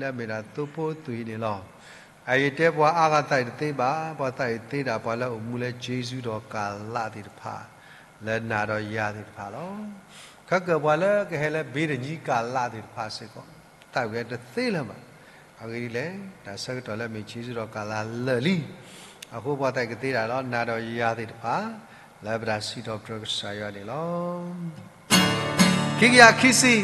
လၢအမ့ၢ်ဒၣ်သိဖိသွံၣ်အံၤန့ၣ်လီၤ. အအံၤတဲပှၤအါဂၤသးအံၤတသ့ဘၣ်, ပှၤသးအံၤသ့ဒၣ်ပှၤလၢအအိၣ်မူလၢက့ၤစူဒီးကၤလးသ့ၣ်တဖၣ်, လၢနၤဒီးယၤသ့ၣ်တဖၣ်လီၤ. ခဲကၢၣ်ပှၤလၢကဟဲလၢဘ့တနံၤကၤလးသ့ၣ်တဖၣ်စ့ၢ်ကီး, သးဝံၣ်တသ့လၢၤဘၣ်. အဂ့ၢ်ဒ်လဲၣ်, တၢ်ဆၢကတီၢ်လၢအမ့ၢ်က့ၤစူဒီးကၤလးလၢာ်လံ. အဃိပှၤသးအံၤကသ့ဒၣ်လၢနၤဒီးယၤသ့ၣ်တဖၣ်, လၢပတၢ်စံးထီၣ်ပတြၢၤကစၢ်ယွၤန့ၣ်လီၤ. ခံကယၤခံဆံ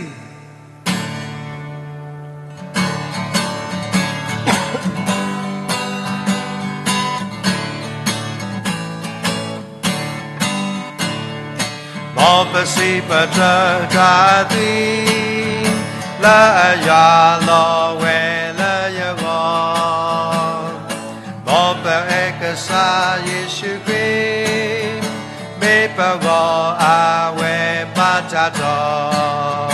မ်ပစံးပတြၢၤတၢ်သံ, လၢအယွၤလီၤဝဲလၢယဂီၢ်, မ်ပအဲၣ်ကစၢ်ယ့ၣ်ၡူးခရံာ်, မ့ၢ်ပဂီၢ်အဝဲမၤတၢ်ဒီး,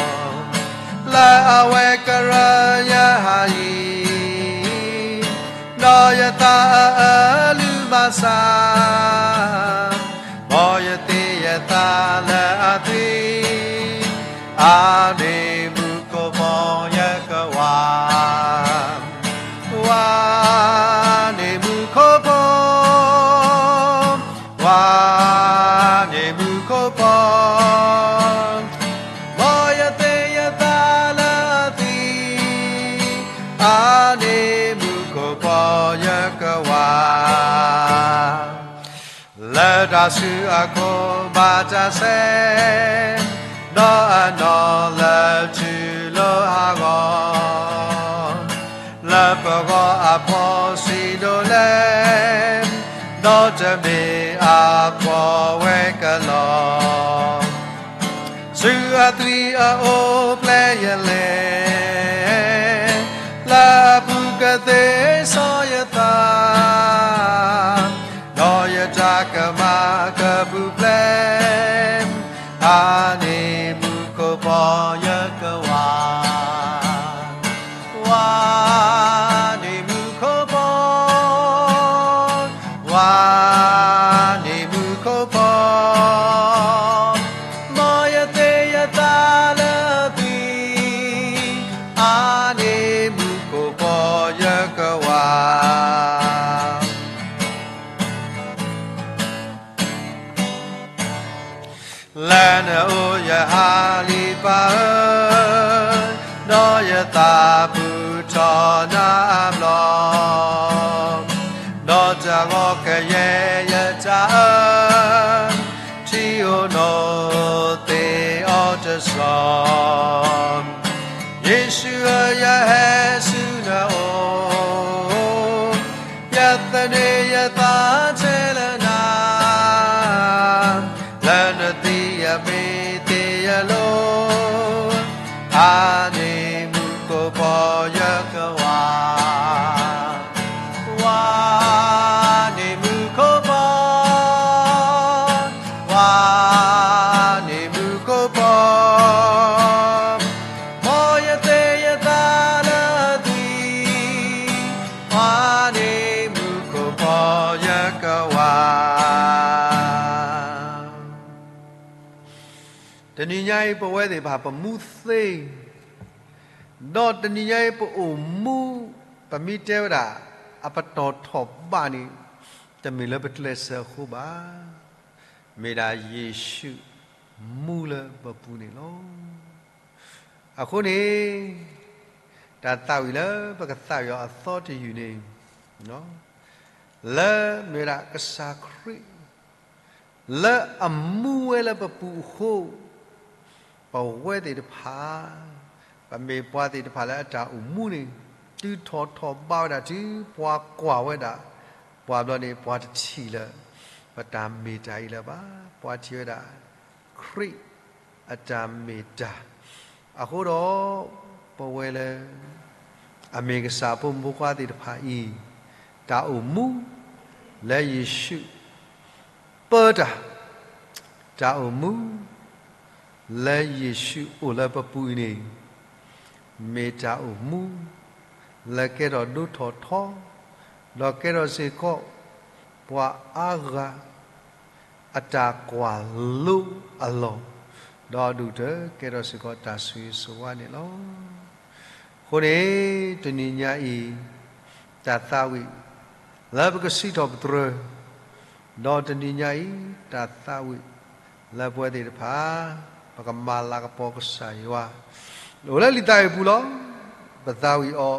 လၢအဝဲကရၢယဟးယံၤ, ဒီးယသးအအၢလုၢ်မၤစၢ်, မ်ယသ့ယသးလၢအသွံၣ်, အါန့ၢ်မူခိၣ်ဘီယကဝၤ, ဝါန့ၢ်မူခိၣ်ဘီ, ဝါန့ၢ်မူခိၣ်ဘီ, မ်ယသ့ယသးလၢအသွံၣ်, အါန့ၢ်မူခိၣ်ဘီယကဝၤ လၢတၢ်စုအခီၣ်ဘၣ်တၢ်ဆဲး, ဒီးအနီၢ်လၢထူၣ်လိာ်ဟးဂီၤ, လၢပဂီၢ်အဖီၣ်ဆံးဒိၣ်လဲၣ်, ဒီးတမ့ၢ်အကွီၢ်ဝဲကလီၤ ဆူအသွံၣ်အအိၣ်ပျဲယလဲၤ, လၢအပူၤကသ့စီယသး, ဒီးယတၢ်ကမၣ်ကပူၤဖျဲး, အါန့ၢ်မူခိၣ်ဘီယကဝၤ ဝါန့ၢ်မူခိၣ်ဘီ, ဝါန့ၢ်မူခိၣ်ဘီ, မ်ယသ့ယသးလၢအသွံၣ်, အါန့ၢ်မူခိၣ်ဘီယကဝၤ လၢနအိၣ်ယဟးလံာ်ပၢ်ဧၢ, ဒီးယသးပူၤထီၣ်နၤအဘျီ, ဒီးတၢ်ဂီၤကယဲၢ်ယတၢ်အၢ, ထံအိၣ်နီၢ်သ့ၣ်အီၤတစီၤ, ယ့ၣ်ၡူးဧၢ ယဟဲဆူနအိၣ်, ယသန့ၤယသးထဲလၢနၤ, လၢနသံအမ့ၢ်သ့ယလိၤ, အါန့ၢ်မူခိၣ်ဘီယကဝၤ, ဝါန့ၢ်မူခိၣ်ဘီ, ဝါန့ၢ်မူခိၣ်ဘီ, မ်ယသ့ယသးလၢအသွံၣ်, ဝါန့ၢ်မူခိၣ်ဘီယကဝၤ တနံၤညါအံၤ ပဝဲသ့ၣ်တဖၣ်ပမူသ့, ဒီးတနံၤညါအံၤပအိၣ်မူ, ပမ့ၢ်တဲဝဲဒၣ် အပတီၢ်ထီၣ်ဘၣ်န့ၣ်, တမ့ၢ်လၢပကျဲးစၢးအဃိဘၣ်, မ့ၢ်ဒၣ်ယ့ၣ်ၡူးမူလၢပပူၤန့ၣ်လီၤ. အဃိန့ၣ်, တၢ်သးဝံၣ်လၢပကသးဝံၣ်အီၤအသီတယုၢ်န့ၣ်, လၢမ့ၢ်ဝဲဒၣ်ကစၢ်ခရံာ် လၢအမူဝဲလၢပပူၤအဃိ, ပဝဲသ့ၣ်တဖၣ်, ပမ့ၢ်ပှၤသ့ၣ်တဖၣ်လၢအတၢ်အိၣ်မူန့ၣ်, တုၤထီၣ်ထီၣ်ဘးဝဲဒၣ်တုၤပှၤကွၢ်ဝဲဒၣ်, ပှၤဘျီန့ၣ် ပှၤတထံၣ်လၢၤ, ပတၢ်မ့ၢ်တၢ်အံၤလၢၤဘၣ်, ပှၤထံၣ်ဝဲဒၣ် ခရံာ်အတၢ်မ့ၢ်တၢ်, အဃိဒီး ပဝဲလၢ အမ့ၢ်ကစၢ်အဖိမုၣ်ဖိခွါသ့ၣ်တဖၣ်အံၤ, တၢ်အိၣ်မူ လၢယ့ၣ်ၡူး ပၢတၢ်, တၢ်အိၣ်မူ လၢယ့ၣ်ၡူးအိၣ်လၢပပူၤအံၤန့ၣ်, မ့ၢ်တၢ်အိၣ်မူ လၢကဲထီၣ်ဒိၣ်ထီၣ်ထီ, ဒီးကဲထီၣ်စ့ၢ်ကီး ပှၤအါဂၤ အတၢ်ကွၢ်လိအလီၢ်, ဒီးအဒိၣ်ကတၢၢ်ကဲထီၣ်စ့ၢ်ကီးတၢ်ဆိၣ်ဂ့ၤဆိၣ်ဝါန့ၣ်လီၤ. အဃိန့ၣ် တနံၤညါအံၤ တၢ်သးဝံၣ်လၢပကစံးထီၣ်ပတြၢၤ, ဒီးတနံၤညါအံၤ တၢ်သးဝံၣ်လၢပဝဲသ့ၣ်တဖၣ် ပကမၤလၤကပီၤကစၢ်ယွၤ အိၣ်လၢလံာ်သးဝံၣ်ပူၤလီၤ. ပသးဝံၣ်အီၤ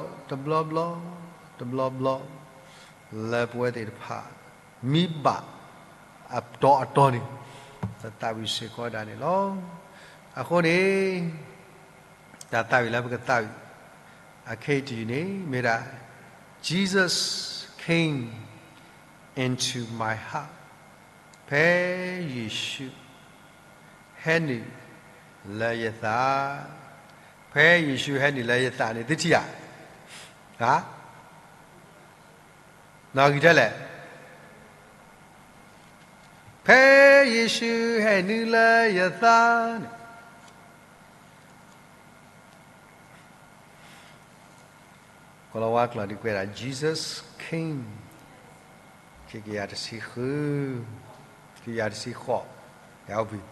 တဘျီဘျီ တဘျီဘျီ လၢပဝဲသ့ၣ်တဖၣ် မံဘၣ်အတီၤအတီၤန့ၣ် ပသးဝံၣ်စ့ၢ်ကီးဝဲဒၣ်န့ၣ်လီၤ. အဃိန့ၣ် တၢ်သးဝံၣ်လၢပကသးဝံၣ် အခဲအံၤတယုၢ်န့ၣ် မ့ၢ်ဒၣ် Jesus came into my heart. ဖဲယ့ၣ်ၡူး ဟဲနုာ်လၢယသး, ဖဲယ့ၣ်ၡူးဟဲနုာ်လၢယသးန့ၣ် သုထံၣ်ဧါ. ဟါ, နီၣ်ဂံၢ်ထဲလဲၣ်, ဖဲယ့ၣ်ၡူးဟဲနုာ်လၢယသးန့ၣ် ကလီၤဝါကျိာ်ဒ်ကွဲးဒၣ် Jesus came, ခံကယၤတဆံဃု, ခံကယၤတဆံဃိး, ယအိၣ်ဘှံး,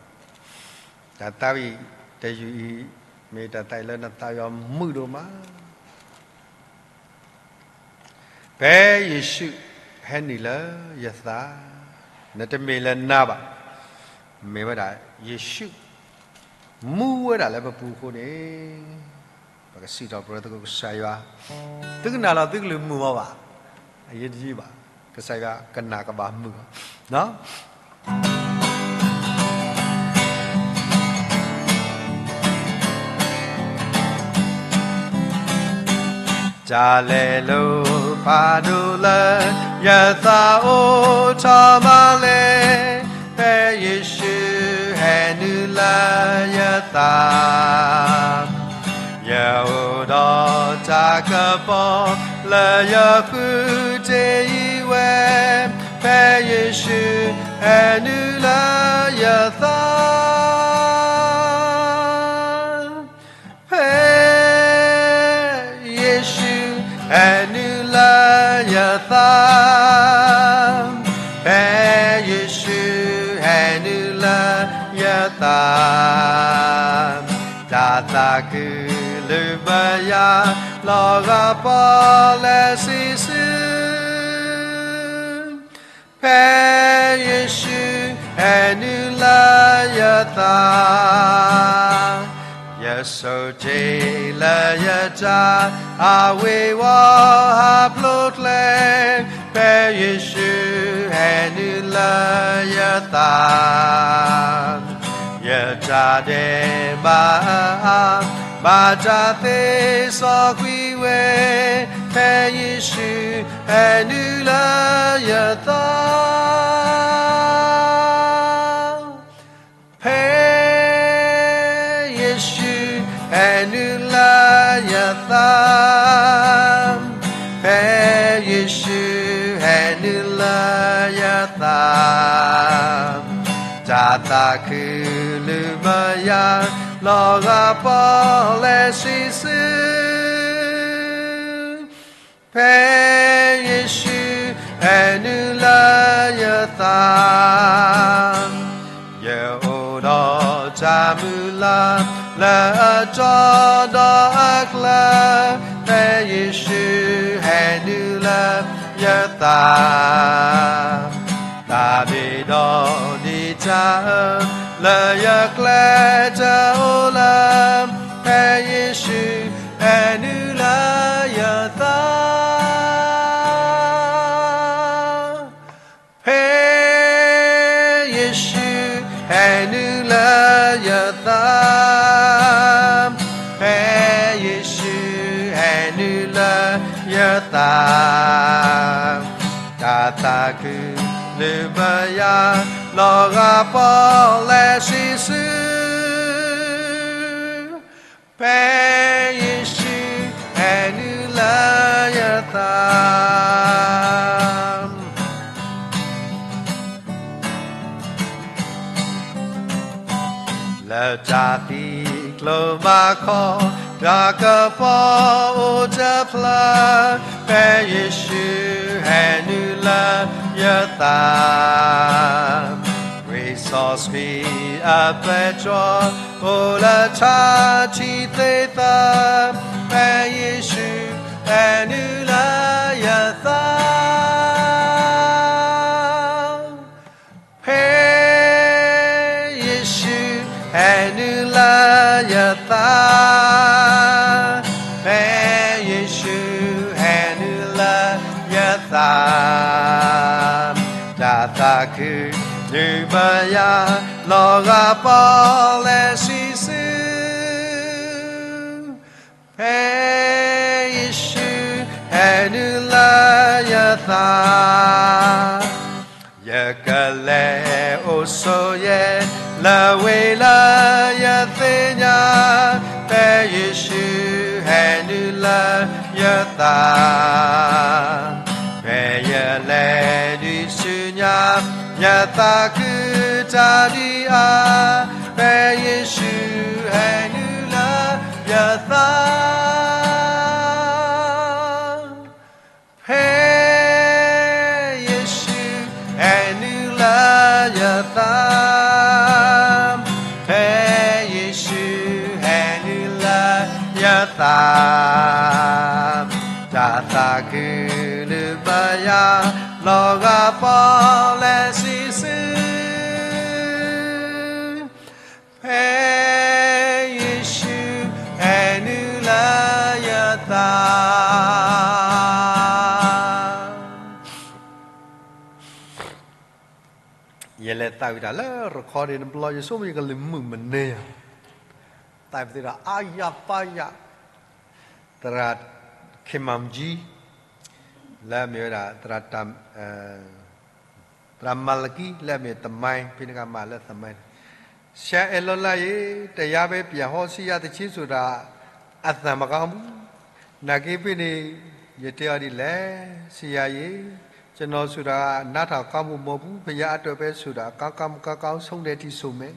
တၢ်သးဝံၣ်တယုၢ်အံၤ မ့ၢ်တၢ်သးဝံၣ်လၢနသးဝံၣ်အီၤမုာ်ဒိၣ်မး. ဖဲယ့ၣ်ၡူးဟဲနုာ်လၢယသး, နတမ့ၢ်လၢနၤဘၣ်, မ့ၢ်ဝဲဒၣ်ယ့ၣ်ၡူး မူဝဲဒၣ်လၢပပူၤအဃိန့ၣ် ပကစံးထီၣ်ပတြၢၤသကိးကစၢ်ယွၤ, သုကနၣ်လီၤသုကလုၢ်မုာ်မးဘၣ်, အရေးတကြီးဘၣ်, ကစၢ်ယွၤကနၣ်ကဘၣ်မုာ်လီၤ. တၢ်လဲၤလိာ်ဖးဒိၣ်လၢယသးအိၣ်ထီၣ်မးလဲၣ်, ဖဲယ့ၣ်ၡူးဟဲနုာ်လၢယသး, ယအိၣ်ဒီးတၢ်ကပီၤလၢယဃုထံၣ်ဝဲ, ဖဲယ့ၣ်ၡူးဟဲနုာ်လၢယသး. ဖဲယ့ၣ်ၡူးဟဲနုာ်လၢယသး, ဖဲယ့ၣ်ၡူးဟဲနုာ်လၢယသး, တၢ်သးခုလၢမယၤလီၤဂာ်ပီၣ်လဲၣ်ဆံးဆူ ဖဲယ့ၣ်ၡူးဟဲနုာ်လၢယသး, ယဆိၣ်တ့ၢ်လၢယတၢ်အဝ့ၤဝီၤဟးဖျိးကျဲ, ဖဲယ့ၣ်ၡူးဟဲနုာ်လၢယသး, ယတၢ်ဒဲးဘးအါအါ ဘၣ်တၢ်သ့စီကွံာ်ဝဲ, ဖဲယ့ၣ်ၡူးဟဲနုာ်လၢယသး. ဖဲယ့ၣ်ၡူးဟဲနုာ်လၢယသး, ဖဲယ့ၣ်ၡူးဟဲနုာ်လၢယသး, တၢ်သးခုလၢမယၤလီၤဂာ်ပီၣ်လဲၣ်ဆံးဆူ ဖဲယ့ၣ်ၡူးဟဲနုာ်လၢယသး, ယအိၣ်ဒီးတၢ်မုၢ်လၢ်လၢအတီဒီးအကျၢၤ, ဖဲယ့ၣ်ၡူးဟဲနုာ်လၢယသး, တၢ်ဘ့ၣ်ဒီးဒံးတၢ်အၢ လၢယကျဲတအိၣ်လၢၤ, ဖဲယ့ၣ်ၡူးဟဲနုာ်လၢယသး. ဖဲယ့ၣ်ၡူးဟဲနုာ်လၢယသး, ဖဲယ့ၣ်ၡူးဟဲနုာ်လၢယသး, တၢ်သးခုလၢမယၤလီၤဂာ်ပီၣ်လဲၣ်ဆံးဆူ ဖဲယ့ၣ်ၡူးဟဲနုာ်လၢယသး. လၢတၢ်သံကျိမၤခီ, တၢ်ကပီၤအိၣ်တဖျၢၣ်, ဖဲယ့ၣ်ၡူးဟဲနုာ်လၢယသး, ဝံစီဆှံအပဲတြီ အိၣ်လၢထးထံးသ့ၣ်သၢ ဖဲယ့ၣ်ၡူးဟဲနုာ်လၢယသး, ဖဲယ့ၣ်ၡူးဟဲနုာ်လၢယသး, ဖဲယ့ၣ်ၡူးဟဲနုာ်လၢယသး, တၢ်သးခုဒုးပယၤ လီၤဂာ်ပီၣ်လဲၣ်ဆံးဆူ ဖဲယ့ၣ်ၡူးဟဲနုာ်လၢယသး, ယကလဲၤအိၣ်ဆိးယဲၢ် လၢဝ့ၢ်လၢယသ့ၣ်ညါ, ဖဲယ့ၣ်ၡူးဟဲနုာ်လၢယသး, ဖဲယလဲၤဒံးဆူညါ ယသးခုတၢ်ဒံးအါ, ဖဲယ့ၣ်ၡူးဟဲနုာ်လၢယသး, ဖဲယ့ၣ်ၡူးဟဲနုာ်လၢယသး, ဖဲယ့ၣ်ၡူးဟဲနုာ်လၢယသး, တၢ်သးခုဒုးပယၤ လီၤဂာ်ပီၣ်လဲၣ်ဆံးဆူ, ဖဲယ့ၣ်ၡူးဟဲနုာ်လၢယသး. ယလဲၤသးဝံၣ်တၢ်လၢ recording တဘျီ ယဆိကမိၣ်ယကလုၢ်မုာ်မနုၤယၤ, သးဝံၣ်သ့ဒီး အါယၤပၢ်ယၤ, သရၣ် ခ့မၤကၠံ လၢအမ့ၢ်ဝဲဒၣ် သရၣ်မၤလကံ လၢအမ့ၢ်သမိုင်း ဖဲန့ၣ်ကမၤလၢသမိုင်း, ဆရာအဲၣ်လီၤလၢယၤ တရားပဲပြန်ဟော ဆရာသီချင်းဆိုတာ အသံမကောင်းဘူး, နာ်က့ဖဲန့ၣ် ယတဲအီၤဒ်လဲၣ်, ဆရာရေ ကျွန်တော်ဆိုတာ နားထောင်ကောင်းဖို့မဟုတ်ဘူး, ဘုရားအတွက်ပဲဆိုတာ ကောင်းကောင်းမကောင်းကောင်း ဆုံးဖြတ်ကြည့်ဆိုမယ်.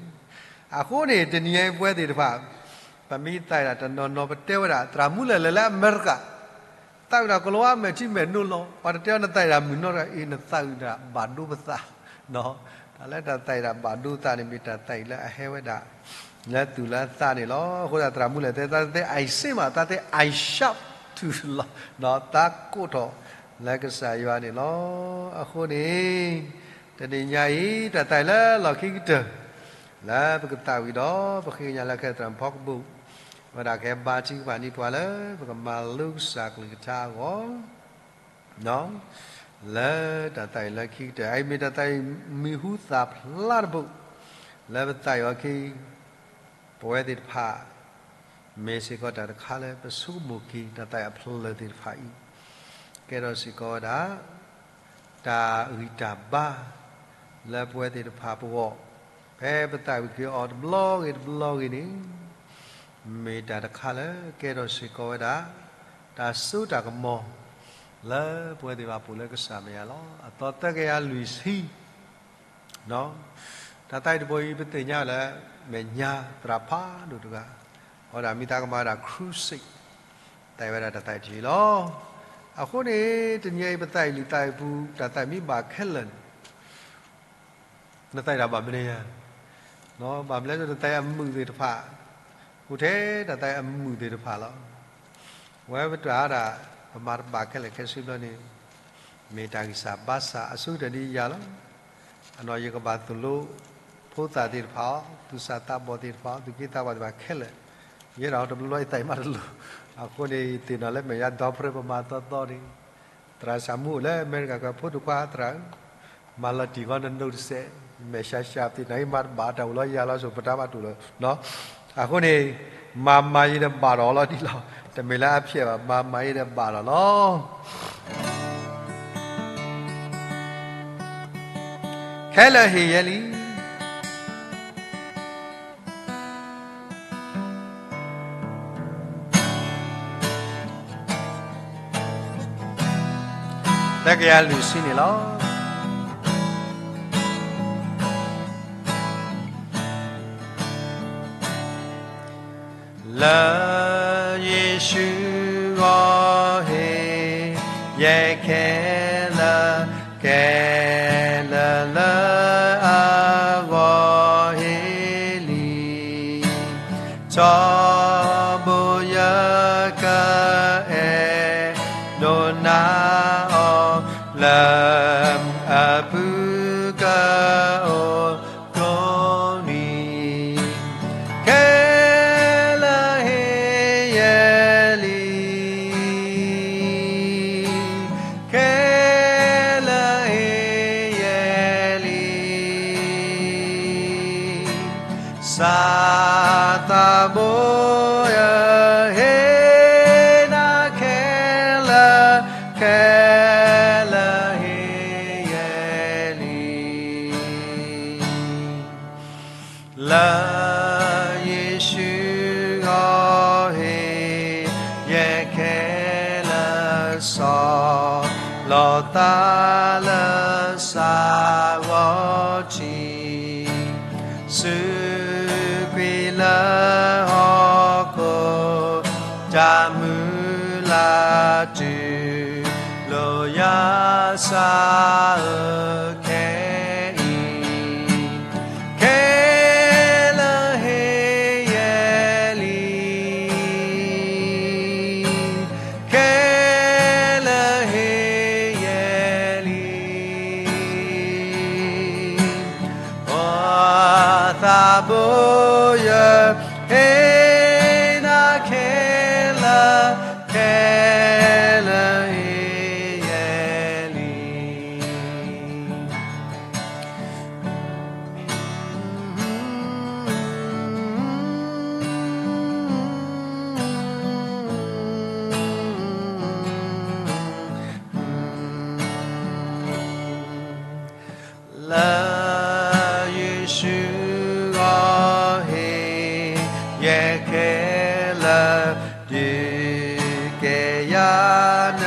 အဃိန့ၣ် တနံၤအံၤပဝဲသ့ၣ်တဖၣ် ပမ့ၢ်သးဝံၣ်တၢ်တနီၤနီၤ ပတဲဝဲဒၣ် သရၣ်မုၣ်လၢ်လၢ်လၢအမဲရကၤ သးဝံၣ်တၢ်ကလီၤဝါ မဲာ်ထံမဲာ်နိလီၤ, ပှၤတတဲအီၤ နသးဝံၣ်တၢ်မုာ်နီတဂၤအံၤ နသးဝံၣ်တၢ်ဘၣ်ဒိပသး, တၢ်လၢတၢ်သးဝံၣ်တၢ်ဘၣ်ဒိသးန့ၣ် မ့ၢ်တၢ်သးဝံၣ်လၢအဟဲဝဲဒၣ် လၢသူၣ်လၢသးန့ၣ်လီၤ. အဃိသတး သရၣ်မုၣ်လၢ်တဲ သးတဲ I say မး သးတဲ I shout to the Lord သးကိးထီၣ်လၢကစၢ်ယွၤန့ၣ်လီၤ. အဃိန့ၣ် တနံၤညါအံၤ တၢ်သးဝံၣ်လၢလီၢ်ခံကတၢၢ် လၢပကသးဝံၣ်ဒီး ပဃ့ကညးလၢခဲသရၣ်ဖီကဘိၣ် ဝဲဒၣ်ကဟဲဘါထုကဖၣ်န့ၢ်ပှၤလၢ ပကမၤလိကစၢ်ကလုၢ်ကထါအဂီၢ် လၢတၢ်သးဝံၣ်လၢခံကတၢၢ် အအံၤမ့ၢ်တၢ်သးဝံၣ်မံၤဟူသၣ်ဖျါတဘိ လၢပသးဝံၣ်အီၤခံ ပဝဲသ့ၣ်တဖၣ် မ့ၢ်စ့ၢ်ကီးတၢ်တခါလၢပဆိကမိၣ်က့ၤ တၢ်သးဝံၣ်အဖျၢၣ်သ့ၣ်တဖၣ်အံၤ ကဲထီၣ်စ့ၢ်ကီးဝဲဒၣ် တၢ်ဂံၢ်တၢ်ဘါ လၢပဝဲသ့ၣ်တဖၣ်ပဂီၢ် ဖဲပသးဝံၣ်က့ၤအီၤတဘျီဂ့ၤတဘျီဂ့ၤန့ၣ် မ့ၢ်တၢ်တခါလၢကဲထီၣ်စ့ၢ်ကီးဝဲဒၣ် တၢ်စိတၢ်ကမီၤ လၢပဝဲသ့ၣ်တဖၣ်ပအိၣ်လၢကစၢ်မဲာ်ညါလီၤ. အသီသၢကယၤလွံၢ်ဆံ တၢ်သးဝံၣ်တဘိအံၤ ပသ့ၣ်ညါလၢ မဲာ်ညါသရၣ်ဖးဒိၣ်တဂၤ အဝဲဒၣ်မ့ၢ်သးကမၤဝဲဒၣ် crusade သးဝံၣ်ဝဲဒၣ်တၢ်သးဝံၣ်တယံၤလီၤ. အဃိန့ၣ် တနံၤအံၤပသးဝံၣ်လံာ်သးဝံၣ်ပူၤ တၢ်သးဝံၣ်မ့ၢ်ဘၣ်ခဲလၢာ်န့ၣ် နသးဝံၣ်တၢ်ဘၣ်မနုၤညါ, ဘၣ်မနုၤလဲၣ် နသးဝံၣ်အမုာ်သ့ၣ်တဖၣ် အိၣ်ထဲတၢ်သးဝံၣ်အမုာ်သ့ၣ်တဖၣ်လီၤ. ဝဲပတၢ်ဒၣ် ပမၤတဘၣ်ခဲလၢာ်ခဲဆ့ဘျီန့ၣ် မ့ၢ်တၢ်ဂံၢ်စၢ်ဘါစၢ်အဆိကတၢၢ်ဒ်ယၤလီၤ. အနီၢ်ယကဘၣ်သိၣ်လိ ဖိသၣ်သ့ၣ်တဖၣ်အီၤ သူၣ်စၢ်သးဘီၣ်သ့ၣ်တဖၣ်အီၤ သူၣ်က့သးပှၢ်သ့ၣ်တဖၣ်ခဲလၢာ်, ယဲဒၣ်တဘျီဘျီယသးဝံၣ်မးတလိၤ, အဃိန့ၣ် ယသ့ၣ်နီၣ်လၢမဲာ်ညါဒီဖရဲပမၤသီသီန့ၣ် သရၣ်စၢ်မူအိၣ်လၢအမဲရကၤ ကဖိဒိၣ်ခွါသရၣ်ဧၢ, မၤလီၤတံၢ်ဃီနနိးတစဲး, မဲာ်ဆှးဆှးသ့ၣ်နီၣ် ယမၤတဘၣ်တၢ်အိၣ်လီၤယၤလီၤ ဆိပတၢ်ဘၣ်တူၢ်လီၤ. အဃိန့ၣ် မၤမၤယံၤဒီးဘၣ်ဒီးလီၤဒ်လီၤ, တမ့ၢ်လၢအဖျဲးဘၣ် မၤမၤယံၤဒီးဘၣ်ဒီးလီၤ. ခဲလၢာ်ဟ့ၣ်ယဲလံ သၢကယၤလွံၢ်ဆံန့ၣ်လီၤ. လၢယ့ၣ်ၡူးဂီၢ်ဟ့ၣ် ယဲခဲလၢာ် ကဲလၢာ်လၢအဂီၢ်ဟ့ၣ်လံ, ထီဘိယက အပုၢ်ကအိၣ်ကိးနံၤ, ခဲလၢာ်ဟ့ၣ်ယဲလံ, ခဲလၢာ်ဟ့ၣ်ယဲလံ. စၢ်သးဘိယဟ့ၣ်နၤခဲလၢာ်, ခဲလၢာ်ဟ့ၣ်ယဲလံ. လၢယ့ၣ်ၡူးအဂီၢ်ဟ့ၣ်ယဲခဲလၢာ်, ဆီၣ်လီၤသးလၢစၢ်ဂီၤထံး, စူးကွံာ်လၢဟီၣ်ခိၣ်, တၢ်မုၢ်လၢ်တုၤ လၢယစၢ်အၢခဲအံၤ, ခဲလၢာ်ဟ့ၣ်ယဲလံ, ခဲလၢာ်ဟ့ၣ်ယဲလံ. ပှၤသးဘိယဟ့ၣ်နၤခဲလၢာ်, ခဲလၢာ်ဟ့ၣ်ယဲလံ. လၢယ့ၣ်ၡူးအဂီၢ်ဟ့ၣ်ယဲခဲလၢာ်, ဒုးကဲယၤန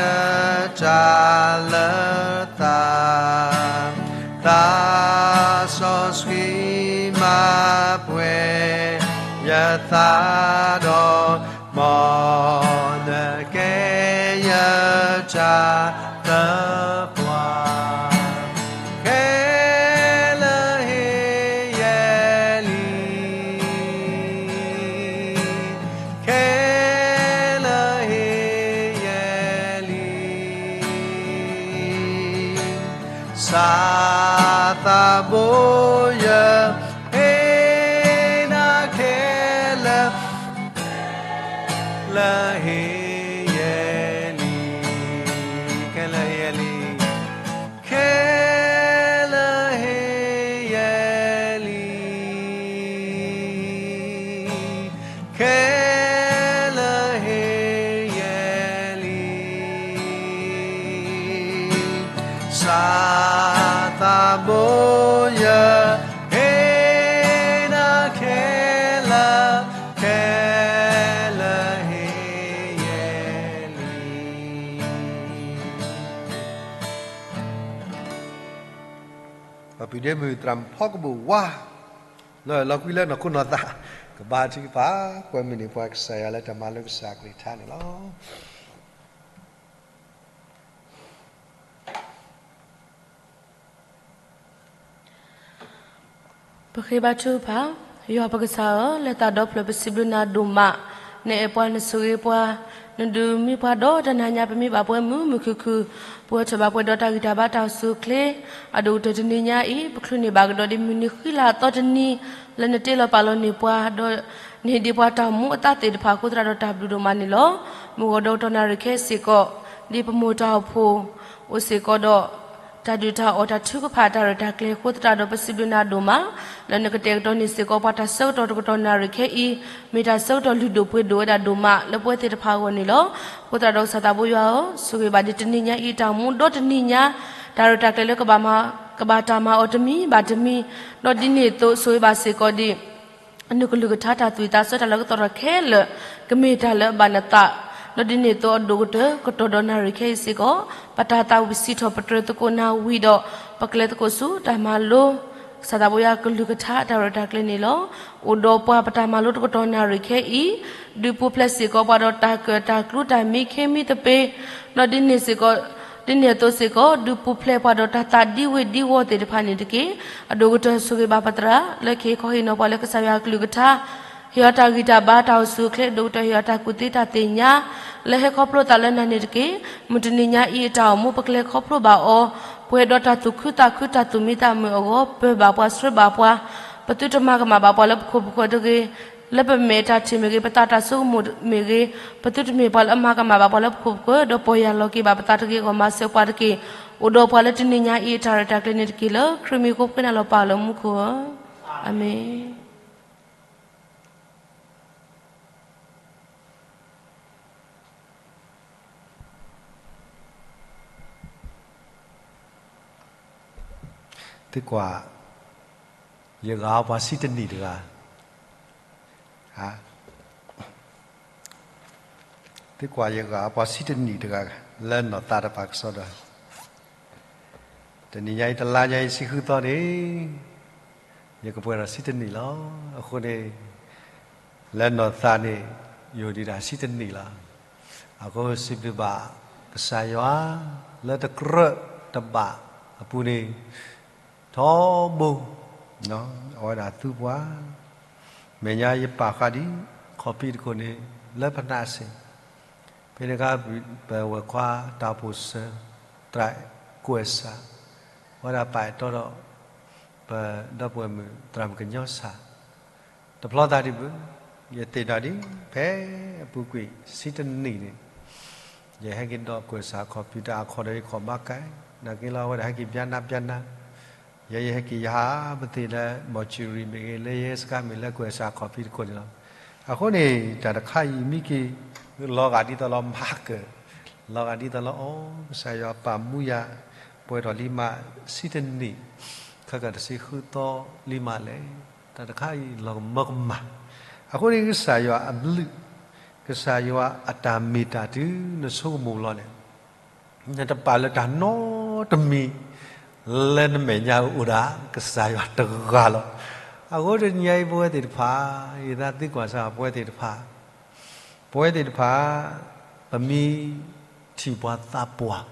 တၢ်လၢ သးစီဆှံမၤပှဲၤယသးဒီး, မ်နကဲယတၢ်သပှၢ်, ခဲလၢာ်ဟ့ၣ်ယဲလံ, ခဲလၢာ်ဟ့ၣ်ယဲလံ. စၢ်သးဘိယဟ့ၣ်နၤခဲလၢာ်, လၢာ်ဟ့ၣ်ယဲလံ, ခဲလၢာ်ဟ့ၣ်ယဲလံ, ခဲလၢာ်ဟ့ၣ်ယဲလံ, ခဲလၢာ်ဟ့ၣ်ယဲလံ. စၢ်သးဘိယဟ့ၣ်နၤခဲလၢာ်, ခဲလၢာ်ဟ့ၣ်ယဲလံ. ပှၤပျံၤဒ့မုၣ်သရၣ်မုၣ်ဖီကဘူးဝါ, လၢလီၤကွံလၢနီၢ်ခိနီၢ်သး, ကဘါထုကဖၣ်, ကွဲမုာ်န့ၢ်ပှၤကစၢ်ယွၤလၢတၢ်မၤလိကစၢ်အကလုၢ်ကထါန့ၣ်လီၤ. ပဃ့ဘါထုကဖၣ်, ယွၤပကစၢ်ဧၢ, လၢသးဒီဖျၢၣ်ပစံးဘျုးနၤဒိၣ်မး, နအဲၣ်ပှၤနဆိၣ်ဂ့ၤပှၤ, နဒုးမံပှၤဒီးတနၤညါ ပမ့ၢ်ဘၣ်ပှဲၤမုာ်မုာ်ခုၣ်ခုၣ်, ပဝဲထီၣ်ဘၣ်ပှဲၤဒီးတၢ်ဂံၢ်တၢ်ဘါတၢ်အိၣ်ဆူၣ်အိၣ်ချ့, အဒိၣ်ကတၢၢ်တနံၤညါအံၤ ပချုးန့ၢ်ဘၣ်ကဒီးဒ်မုၢ်နံၤဃံလၤအသီတနံၤ, လၢနတ့လီၤပာ်လီၤန့ၢ်ပှၤ, ဒီးနဟ့ၣ်ဒံးပှၤတၢ်အိၣ်မူအသးသ့ၣ်တဖၣ်အဃိသတးဒီးတၢ်ဘျုးဒိၣ်မးန့ၣ်လီၤ. မုၢ်ဂီၤဒီကတီၢ်နၣ်ရံၣ်ခဲအံၤစ့ၢ်ကီး, ဒ်ပမိၢ်တၢ်အိၣ်ဖှိၣ် အိၣ်စ့ၢ်ကီးဒီး တၢ်ဒုၣ်တၢ်အီၣ်တၢ်ထုကဖၣ်တၢ်ရဲၣ်တၢ်ကျဲၤအဃိသတးဒီး ပစံးဘျုးနၤဒိၣ်မး, လၢနကတဲာ်ကတီၤန့ၢ်စ့ၢ်ကီးပှၤတၢ်ဆၢကတီၢ်တကတီၢ်နၣ်ရံၣ်ခဲအံၤ, မ့ၢ်တၢ်ဆၢကတီၢ်လုၢ်ဒိၣ်ပှ့ၤဒိၣ်ဝဲဒၣ်ဒိၣ်မး လၢပဝဲသ့ၣ်တဖၣ်အဂီၢ်န့ၣ်လီၤ. အဃိသတးဒီးကစၢ်သးဘိယွၤဧၢ, ဆိၣ်ဂ့ၤဘၣ်ဒ်တနံၤညါအံၤတၢ်အိၣ်မူဒီတနံၤညါ, တၢ်ရဲၣ်တၢ်ကျဲၤလၢ ကဘၣ်တၢ်မၤအီၤတမံၤဘၣ်တမံၤ, ဒီးဒ်န့ၣ်အသိး ဆိၣ်ဂ့ၤဘၣ်စ့ၢ်ကီးဒ် အနုၢ်ကလုၢ်ကထါတၢ်သွံၣ်သးဆၢတၢ်လၢကသီၣ်ထီၣ်ခဲလၢာ်, ကမ့ၢ်တၢ်လၢအဘၣ်နသး, ဒီးဒ်န့ၣ်အသိးအဒိၣ်ကတၢၢ်ကတီၢ်ဒီးနၣ်ရံၣ်ခဲအံၤစ့ၢ်ကီး, ပတၢ်သးဝံၣ်စံးထီၣ်ပတြၢၤသကိးနၤဝံၤဒီး, ပကျဲသကိးဆူတၢ်မၤလိ ကစၢ်သးဘိယွၤကလုၢ်ကထါတၢ်ရဲၣ်တၢ်ကျဲၤန့ၣ်လီၤ. အိၣ်ဒီးပှၤပတၢ်မၤလိတကတီၢ်နၣ်ရံၣ်ခဲအံၤ, ဒုးပူၤဖျဲးစ့ၢ်ကီးပှၤဒီးတၢ်ကၢၣ်တၢ်ကျူတၢ်မံခ့မံသပ့ၤ, ဒီးဒ်န့ၣ်စ့ၢ်ကီး, ဒ်န့ၣ်အသိးစ့ၢ်ကီး ဒုးပူၤဖျဲးပှၤဒီးတၢ်သးဒံဝ့ၤဒံဝီၤသ့ၣ်တဖၣ်န့ၣ်တက့ၢ်. အဒိၣ်ကတၢၢ်ဆိၣ်ဂ့ၤဘၣ်ပသရၣ် လၢကဟ့ၣ်ခီဟ့ၣ်နီၤပှၤလၢကစၢ်ယွၤကလုၢ်ကထါ ဟ့ၣ်အီၤတၢ်ဂံၢ်တၢ်ဘါ တၢ်အိၣ်ဆူၣ်အိၣ်ချ့ ဒိၣ်ကတၢၢ် ဟ့ၣ်အီၤတၢ်ကူၣ်သ့တၢ်သ့ၣ်ညါ လၢဟဲခီဖျိသးလၢနၤန့ၣ်တက့ၢ်. မုၢ်တနံၤညါအံၤအတၢ်အိၣ်မူ ပကလဲၤခီဖျိဘၣ်အီၤ ပှဲၤဒီးတၢ်သူၣ်ခုသးခု တၢ်သူၣ်မံသးမုာ်အဂီၢ် ပၢၤဘၣ်ပှၤ ဆှၢဘၣ်ပှၤ, ပသုတမၤကမၣ်ဘၣ်ပှၤလၢပခိၣ်ပဃၢၤတဂ့ၤ, လၢပမဲာ်တၢ်ထံၣ်မ့ၢ်ဂ့ၤ, ပသးတၢ်ဆိကမိၣ်မ့ၢ်ဂ့ၤ, ပသုတမ့ၢ်ပှၤလၢအမၤကမၣ်ဘၣ်ပှၤလၢပခိၣ်ပဃၢၤ, ဒီးပီၢ်ယၢ်လီၤက့ၤဘၣ်ပသးတဂ့ၤအဂီၢ် မၤစၢၤပှၤတက့ၢ်. အိၣ်ဒီးပှၤလၢတနံၤညါအံၤ အတၢ်ရဲၣ်တၢ်ကျဲၤန့ၣ်တက့ၢ်. လၢခရံာ်မံၤအဃိ ပဃ့နၤလီၤပၢ်လၢမူခိၣ်ဧၢ, အၤမ့ၣ်. သံကွၢ်, ယဂၤပှၤဆံတနံၣ်တဂၤ, သံကွၢ်ယဂၤပှၤဆံတနံၣ်တဂၤ လၢနီၢ်သးတဖၣ်ကစီဒီ, တနံၤညါအံၤ တလါညါအံၤ ဆံဃုသီန့ၣ် ယကပှဲၤဒီးဆံတနံၣ်လီၤ. အဃိန့ၣ် လၢနီၢ်သးန့ၣ် ယအိၣ်ဒံးဒၣ်ဆံတနံၣ်လီၤ. အဃိစံးဘျုးဘၣ်ကစၢ်ယွၤ လၢတကြၢးတဘၣ်အပူၤန့ၣ် ထီဘိ အဝဲဒၣ်သူပှၤ, မဲာ်ညါယပာ်ဃာ်ဒံး ခီၣ်ဖံးတခိၣ်န့ၣ် လၢပနၢ်စ့ၣ်, ဖဲန့ၣ်အခါ ပဝဲၢ်ခွါတၢ်အိၣ်ဖှိၣ်စၢၤ သရၣ်ကွဲးစး ဝဲဒၣ်ပာ်အဲၣ်တီဒီး ပဒီပုၢ်ဝဲၢ်မုၣ်သရၣ်မုၣ်ကညီစး တဖျီသးဒံးဘၣ်, ယသ့ၣ်နီၣ်ဒံး ဖဲအပူၤကွံာ်ဆံတနံၣ်န့ၣ် ယဟဲက့ၤဒီးကွဲးစးခီၣ်ဖံးတၢ်အခီၣ်ဒီးယခီၣ်ဘါကဲ, နာ်က့လီၤ အဝဲဒၣ်ဟဲက့ၤဘျါနါဘျါနါ, ယဲယဟဲက့ၤယဟးပသ့ၣ်လၢ mortuary မ့ၢ်ဂ့ၤ လၢယဲစခါမ့ၢ်လၢကွဲးစးခီၣ်ဖံးတခိၣ်န့ၣ်လီၤ. အဃိန့ၣ် တၢ်တခါအံၤမံက့ၤ လီၤဂာ်ဒ်သိးလီၤ marker, လီၤဂာ်ဒ်သိးလီၤ အိ ကစၢ်ယွၤပာ်မူယၤ ပှဲၤထီၣ်လံမး ဆံတနံၣ်, ခဲကတဆံဃုသီလံမးလဲၣ်. တၢ်တခါအံၤလီၤကမၢကမၣ်. အဃိန့ၣ် ကစၢ်ယွၤအဘျုး, ကစၢ်ယွၤအတၢ်မ့ၢ်တၢ်တုၤနဆိကမိၣ်လီၤန့ၣ် နတပာ်လၢတၢ်နီတမံၤ လၢနမဲာ်ညါအိၣ်ဒၣ် ကစၢ်ယွၤတဂၤလီၤ. အဃိတနံၤညါအံၤ ပဝဲသ့ၣ်တဖၣ် ယသးသံကွၢ်စၢ် ပဝဲသ့ၣ်တဖၣ်, ပဝဲသ့ၣ်တဖၣ် ပမ့ၢ်ထံၣ်ပှၤသးပှၢ်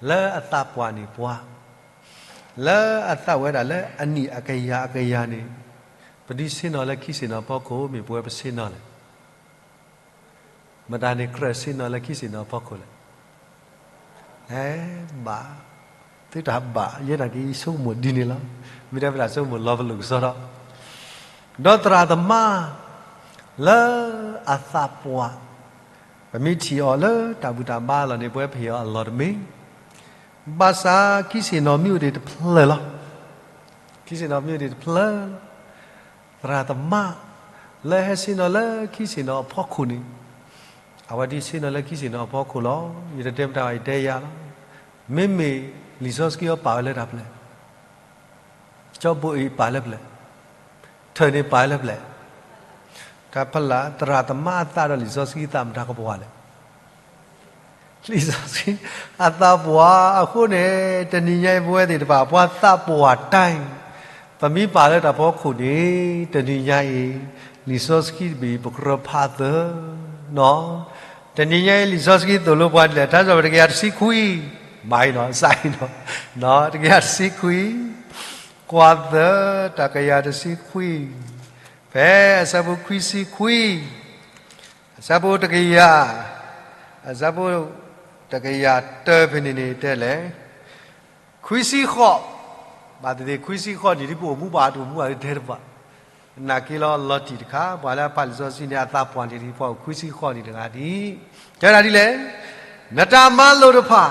လၢအသးပှၢ်န့ၢ်ပှၤ လၢအသးဝဲဒၣ်လၢအနံၣ်အကယၤအကယၤန့ၣ် ပဒုးဆ့ၣ်နီၤလၢခံဆ့ၣ်နီၤဖီခိၣ် မ့ၢ်ပဝဲပဆ့ၣ်နီၤလဲၣ်. မတၤန့ၣ်ကြၢးဆ့ၣ်နီၤလၢခံဆ့ၣ်နီၤဖီခိၣ်လဲၣ်. ဘၣ်, သုတၢ်ဘၣ် ယဲဒၣ်က့ၤဆိကမိၣ်ဒ်န့ၣ်လီၤ. မ့ၢ်တဲပတၢ်ဆိကမိၣ်လီၤပလိာ်ကစီဒီ, ဒီးသရၣ်သမါ လၢအသးပှၢ် ပမ့ၢ်ထံၣ်အီၤလၢတၢ်ဘူၣ်တၢ်ဘါလီၤန့ၣ် ပဝဲပဟ့ၣ်အီၤအလီၢ်တမ့ၢ်, ဘၣ်ဆၣ်ခံဆ့ၣ်နီၤမ့ၢ်အိၣ်ဒံးတဖျၢၣ်လီၤ. ခံဆ့ၣ်နီၤမ့ၢ်အိၣ်ဒံးတဖျၢၣ်လီၤ. သရၣ်သမါ လၢဟဲဆ့ၣ်နီၤလၢခံဆ့ၣ်နီၤအဖီခိၣ်န့ၣ်, အဝဲဒုးဆ့ၣ်နီၤလၢခံဆ့ၣ်နီၤအဖီခိၣ်လီၤ. ယတတဲပတၢ်ဘၣ် ယတဲယၤလီၤ. မ့မ့ၢ်လံာ်စီဆှံအီၤပာ်ဝဲလၢတၢ်ဖျၢၣ်, ကၠီဘိအံၤပာ်လၢဖျၢၣ်, ထၢၣ်န့ၣ်ပာ်လၢဖျၢၣ်, တၢ်ဖလၢ် သရၣ်သမါအသးဒီးလံာ်စီဆှံအသး မတၤကပှၢ်လဲၣ်. လံာ်စီဆှံအသးပှၢ်အဃိန့ၣ် တနံၤညါအံၤ ပဝဲသ့ၣ်တဖၣ် ပှၤသးပှၢ်တၢ်အံၤ ပမ့ၢ်ပာ်လၢတၢ်ဖီခိၣ်န့ၣ် တနံၤညါအံၤ လံာ်စီဆှံတဘ့ၣ် ပကြၢးဖးသၢ, တနံၤညါအံၤ လံာ်စီဆှံသိၣ်လိပှၤဒ်လဲၣ်, ထါစံးပတြၢၤ တကယၤတဆံခွံ, မၤအံၤနီၤ စးအံၤနီၤ, တကယၤတဆံခွံ, ကွၢ်သၢ တကယၤတဆံခွံ, ဖဲအဆၢဖိခွံဆံခွံ အဆၢဖိတကယၤ, အဆၢဖိတကယၤတၢ ဖဲန့ၣ်န့ၣ်တဲလဲၣ်, ခွံဆံဃိး, ဘၣ်သ့ၣ်သ့ၣ် ခွံဆံဃိးနံၣ်ဒ် ပအိၣ်မူဘၣ်တအိၣ်မူဘၣ် တဲတဘၣ်, နာ်က့လီၤ လီၤတံၢ်တခါ ပှၤလၢအဖးလံာ်စီဆှံန့ၣ် အသးပှၢ်န့ၣ်ဒ် ပှၤအိၣ်ခွံဆံဃိးနံၣ်တဂၤဒ်, တဲဝဲဒၣ်ဒ်လဲၣ်, နတၢ်မၤလိာ်တဖၣ်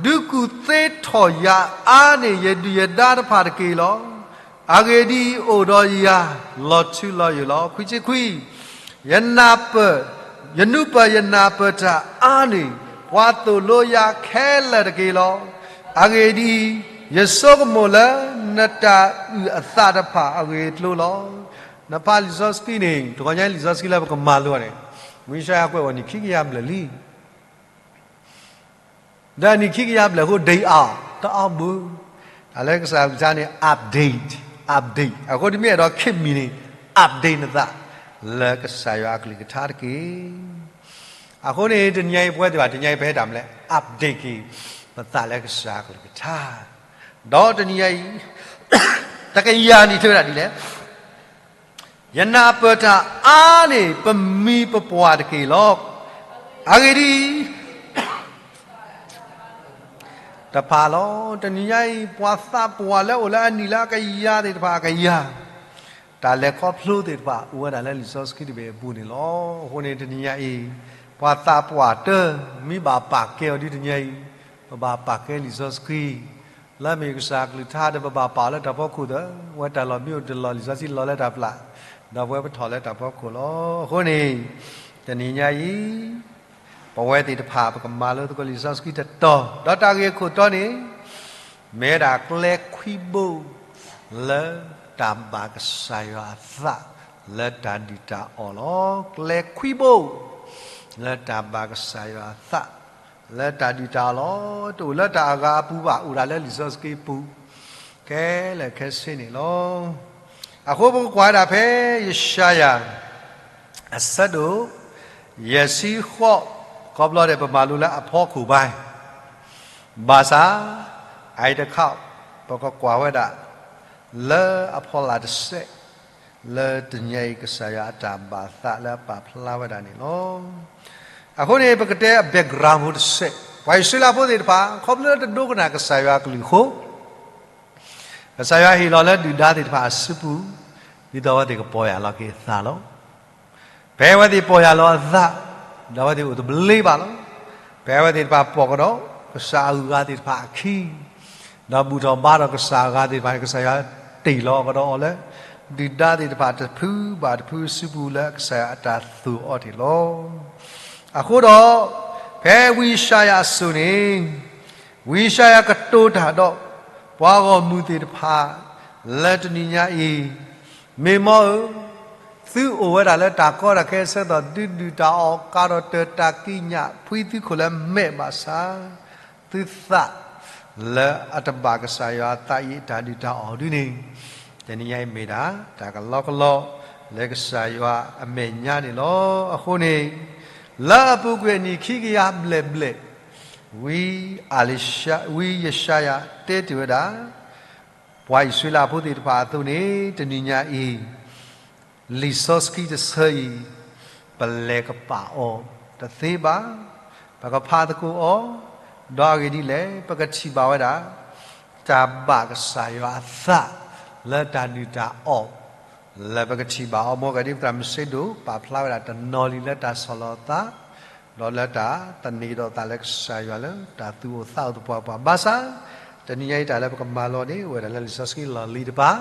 ဒုးကူၣ်သ့ထီၣ်ယၤအါန့ၢ် ယဒုၣ်ယဒါတဖၣ်တက့ၢ်လီၤ. အဂ့ၢ်ဒ်အံၤ, အိၣ်ဒီးယၤ လီၤထူလီၤယိာ်လီၤ. ခွံဆံခွံ, ယနၢ်ပၢၢ်, ယနုၢ်ပၢၢ်ယနၢ်ပၢၢ်တၢ်အါန့ၢ် ပှၤသိၣ်လိယၤခဲလၢာ်တက့ၢ်လီၤ. အဂ့ၢ်ဒ်အံၤ, ယဆိကမိၣ်လၢနတၢ်အုၣ်အသးတဖၣ်အဂ့ၢ်အကျိၤလီၤ. နဖးလံာ်စီဆှံန့ၣ် တဂီၤညါလံာ်စီဆှံလၢပကမၤလိန့ၣ် မုၢ်ယၡါယၤကွဲးဝဲနံၣ်ခံကယၤဘျဲၣ်လံ ဒီးနံၣ်ခံကယၤဘျဲၣ်အဃိ ဒံးအါ တအါဘၣ်. တၢ်လၢကစၢ်ယွၤကလုၢ်ကထါန့ၣ် update, update. အဃိတမ့ၢ်အဲၣ်ဒိးခဲမံၤန့ၣ် update နသး လၢကစၢ်ယွၤအကလုၢ်ကထါတက့ၢ်. အဃိန့ၣ် တနံၤညါအံၤ ပဝဲသ့ၣ်တဖၣ် တနံၤညါအံၤ ပဟဲတၢ်မနုၤလဲၣ်, update က့ၤပသးလၢကစၢ်အကလုၢ်ကထါ. ဒီးတနံၤညါအံၤ တကယၤနံၣ်တဲဝဲဒၣ်ဒ်လဲၣ် ယနၢ်ပၢၢ်တၢ်အါန့ၢ်ပမံၤပပှၢ်တက့ၢ်လီၤ. အဂ့ၢ်ဒ်အံၤ, တဖၣ်လီၤ. တနံၤညါအံၤ ပှၤသးပှၢ်လၢအိၣ်လၢအနံၣ်လၢအကယၤသ့ၣ်တဖၣ်အကယၤ, တၢ်လဲၤခီဖျိသ့ၣ်တဖၣ် အိၣ်ဝဲဒၣ်လၢလံာ်စီဆှံတဘ့ၣ်အပူၤန့ၣ်လီၤ. အဃိန့ၣ် တနံၤညါအံၤ ပှၤသးပှၢ်တမံၤဘၣ်ပာ်ကဲအီၤဒ်တနံၤညါအံၤ, ပဘၣ်ပာ်ကဲလံာ်စီဆှံ လၢအမ့ၢ်ကစၢ်အကလုၢ်ကထါဒီး ပဘၣ်ပာ်အီၤလၢတၢ်ဖီခိၣ်ဒီး ဝဲတၢ်လီၢ်မ့ၢ်အိၣ်တလီၢ် လံာ်စီဆှံလီၤလၢတၢ်ပျၢ်, ဒီးပဝဲပထီၣ်လၢတၢ်ဖီခိၣ်လီၤ. အဃိန့ၣ် တနံၤညါအံၤ ပဝဲသ့ၣ်တဖၣ် ပကမၤလိသကိးလံာ်စီဆှံတတီၤ, ဒီးတၢ်ဂ့ၢ်အခိၣ်တီန့ၣ် မ့ၢ်ဝဲဒၣ်ကျဲခွံဘိ လၢတၢ်ဘၣ်ကစၢ်ယွၤအသး လၢတၢ်ဒုၣ်တၢ်အီၣ်လီၤ. ကျဲခွံဘိ လၢတၢ်ဘၣ်ကစၢ်ယွၤအသး လၢတၢ်ဒုၣ်တၢ်အီၣ်လီၤ. တအိၣ်လၢတၢ်အဂၤအပူၤဘၣ်, အိၣ်ဒၣ်လၢလံာ်စီဆှံပူၤ ခဲလၢာ်ခဲဆ့န့ၣ်လီၤ. အဃိပကကွၢ်ဝဲဒၣ်ဖဲ ယၡါယၤ အဆၢဒိၣ် ယဲၢ်ဆံဃိး, ခီဖျိဒီးပမၤလိလၢအဖီခိၣ်ဘၣ်, ဘၣ်ဆၣ် အအံၤတခါ ပကကွၢ်ဝဲဒၣ် လၢအဖီလာ်တစဲး လၢတနံၤအံၤ ကစၢ်ယွၤအတၢ်ဘၣ်သးလၢအပာ်ဖျါဝဲဒၣ်န့ၣ်လီၤ. အဃိန့ၣ် ပကတဲအ background ဖိတစဲး, ပှၤအံၣ်စရ့လးဖိသ့ၣ်တဖၣ် ခီဖျိလၢတဒိကနၣ်ကစၢ်ယွၤအကလုၢ်အဃိ ကစၢ်ယွၤဟ့ၣ်လီၤလၢဒုၣ်ဒါသ့ၣ်တဖၣ်အစုပူၤ ဒ်သိးအဝဲသ့ၣ်ကပီၢ်ယၢ်လီၤက့ၤအသးလီၤ. ဖဲအဝဲသ့ၣ်ပီၢ်ယၢ်လီၤအသး ဒီးအဝဲသ့ၣ်အိၣ်တဘျ့ဘၣ်လီၤ. ဖဲအဝဲသ့ၣ်တဖၣ်ပိာ်ကဒီး ကစၢ်အဂုၤအဂၤသ့ၣ်တဖၣ်အခံ ဒီးဘူၣ်ထီၣ်ဘါထီၣ်ကစၢ်အဂၤသ့ၣ်တဖၣ်န့ၣ် ကစၢ်ယွၤတ့ၢ်လီၤကဒီးအီၤလၢ ဒုၣ်ဒါသ့ၣ်တဖၣ်တဖုဘၣ်တဖုအစုပူၤလၢကစၢ်ယွၤအတၢ်သူၣ်အီၤန့ၣ်လီၤ. အဃိဒီး ဖဲဝံယၡါယၤအစိၤန့ၣ် ဝံယၡါယၤကတိၤတၢ်ဒီး ပှၤဂီၢ်မုၢ်သ့ၣ်တဖၣ် လၢတနံၤညါအံၤ, မ့ၢ်မီၢ်ဧၢ, သုအိၣ်ဝဲဒၣ်လၢတၢ်ကီတၢ်ခဲအဆၢကတီၢ် သုဒုၣ်တၢ်အီၣ်ကးဒီးတၢ်တၢ်ကံးညာ် ဖှံသုခိၣ်လၢမဲာ်ဘၣ်ဆၣ် သုသးလၢအတဘၣ်ကစၢ်ယွၤအသးအံၤအတၢ်ဒုၣ်တၢ်အီၣ်ဒုန့ၣ်, တနံၤညါအံၤမ့ၢ်ဒၣ် တၢ်ကလီကလီ လၢကစၢ်ယွၤအမဲာ်ညါန့ၣ်လီၤ. အဃိန့ၣ် လၢအပူၤကွံာ်အနံၣ်ခံကယၤဘျဲၣ်ဘျဲၣ်, ဝံ, ဝံယၡါယၤတဲတ့ၢ်ဝဲဒၣ် ပှၤအံၣ်စရ့လးဖိသ့ၣ်တဖၣ်အသိးန့ၣ် တနံၤညါအံၤ လံာ်စီဆှံတဆၢအံၤ ပလဲၤကပာ်အီၤတသ့ဘၣ်. ပကဖးသကိးအီၤ, ဒီးအဂ့ၢ်ဒ်လဲၣ် ပကထံၣ်ဘၣ်ဝဲဒၣ် တၢ်ဘၣ်ကစၢ်ယွၤအသး လၢတၢ်ဒုၣ်တၢ်အီၣ် လၢပကထံၣ်ဘၣ်အီၤ မ်ကဒ်ပသရၣ်မုၣ်စ့ဒိၣ် ပာ်ဖျါဝဲဒၣ်တနီၤလံလၢတၢ်ဆီၣ်လီၤသး ဒီးလၢတၢ်သန့ၤကဒီးသးလၢကစၢ်ယွၤလၢတၢ်သူၣ်အိၣ်သးအိၣ်သပှၢ်ပှၢ် ဘၣ်ဆၣ် တနံၤညါအံၤတၢ်လၢပကမၤလိန့ၣ် အိၣ်ဝဲဒၣ်လၢလံာ်စီဆှံလီၢ်လံၤတဖၣ်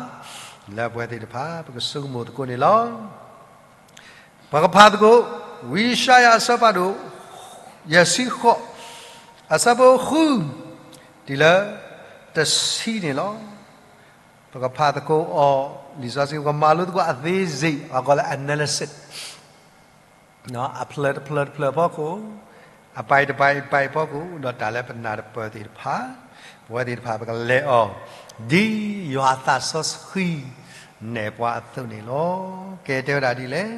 လၢပဝဲသ့ၣ်တဖၣ် ပကဆိကမိၣ်သကိးန့ၣ်လီၤ. ပကဖးသကိး ဝံယၡါယၤအဆၢဖးဒိၣ် ယဲၢ်ဆံဃိး အဆၢဖိဃု တုၤလၢတဆံန့ၣ်လီၤ. ပကဖးသကိးအီၤ လံာ်စီဆှံ ပကမၤလိသကိးအသေးစိတ် အကီးလၢ analysis အဖျၢၣ်တဖျၢၣ်တဖျၢၣ်အဖီခိၣ်, အပိုင်းတပိုင်းပိုင်းအဖီခိၣ် ဒီးတၢ်လၢပနၢ်တပၢၢ်သ့ၣ်တဖၣ်, ပဝဲသ့ၣ်တဖၣ်ပကလဲၤအီၤ ဒ်ယွၤအသးစီဆှံနဲၣ်ပှၤအသိးန့ၣ်လီၤ. ကဲတဲဝဲဒၣ်ဒ်လဲၣ်,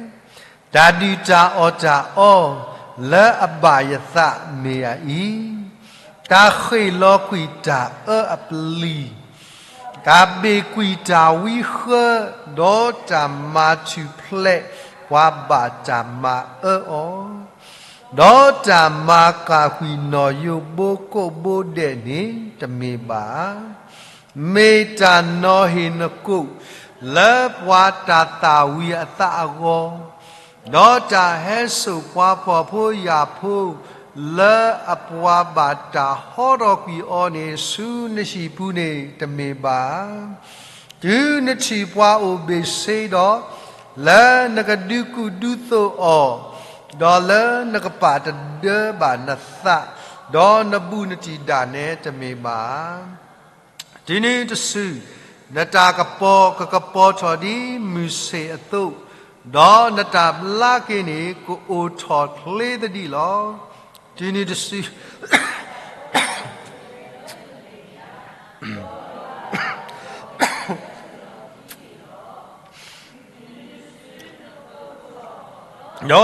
တၢ်ဒုၣ်တၢ်အီၣ်တၢ်အီ လၢအဘၣ်ယသးမ့ၢ်အအံၤ, တၢ်ဃ့ၣ်လီၤကွံာ်တၢ်အၢအပျံၤ, တၢ်ဘ့ၣ်ကွံာ်တၢ်ဝံဃၢ, ဒီးတၢ်မၤထူၣ်ဖျဲးပှၤဘၣ်တၢ်မၤအၢအီၤ, ဒီးတၢ်မၤကၣ်ကွံာ်နီၣ်ယိးဘိကိးဘိဒဲးန့ၣ် တမ့ၢ်ဘၣ်ဧါ. မ့ၢ်တၢ်နီၤဟ့ၣ်နကိာ် လၢပှၤတၢ်သၣ်ဝံၤအသးအဂီၢ်, ဒီးတၢ်ဟဲစိာ်ပှၤဖှီၣ်ဖိယာ်ဖိ လၢအပှၤဘၣ်တၢ်ဟီထီၣ်ကွံာ်အီၤန့ၣ် ဆူနဟံၣ်ပူၤန့ၣ် တမ့ၢ်ဘၣ်ဧါ. တုၤနထံၣ်ပှၤအိၣ်ဘ့ၣ်ဆ့ဒီး, လၢနကဒုးကူၣ်ဒုးသိးအီၤ, ဒီးလၢနကပာ်တဒၢဘၣ်နသး, ဒီးနဘူးနတံၢ်ဒၣ်နဲ တမ့ၢ်ဘၣ်ဧါ. တုၤနုၤတစု, နတၢ်ကပီၤကကပီၤထီၣ်ဒ်မုၢ်ဆ့ၣ်အသိး, ဒီးနတၢ်ဘျါက့ၤန့ၣ် ကအိၣ်ထီၣ်ချ့သဒံးလီၤ. တုၤနုၤတစု ဒီ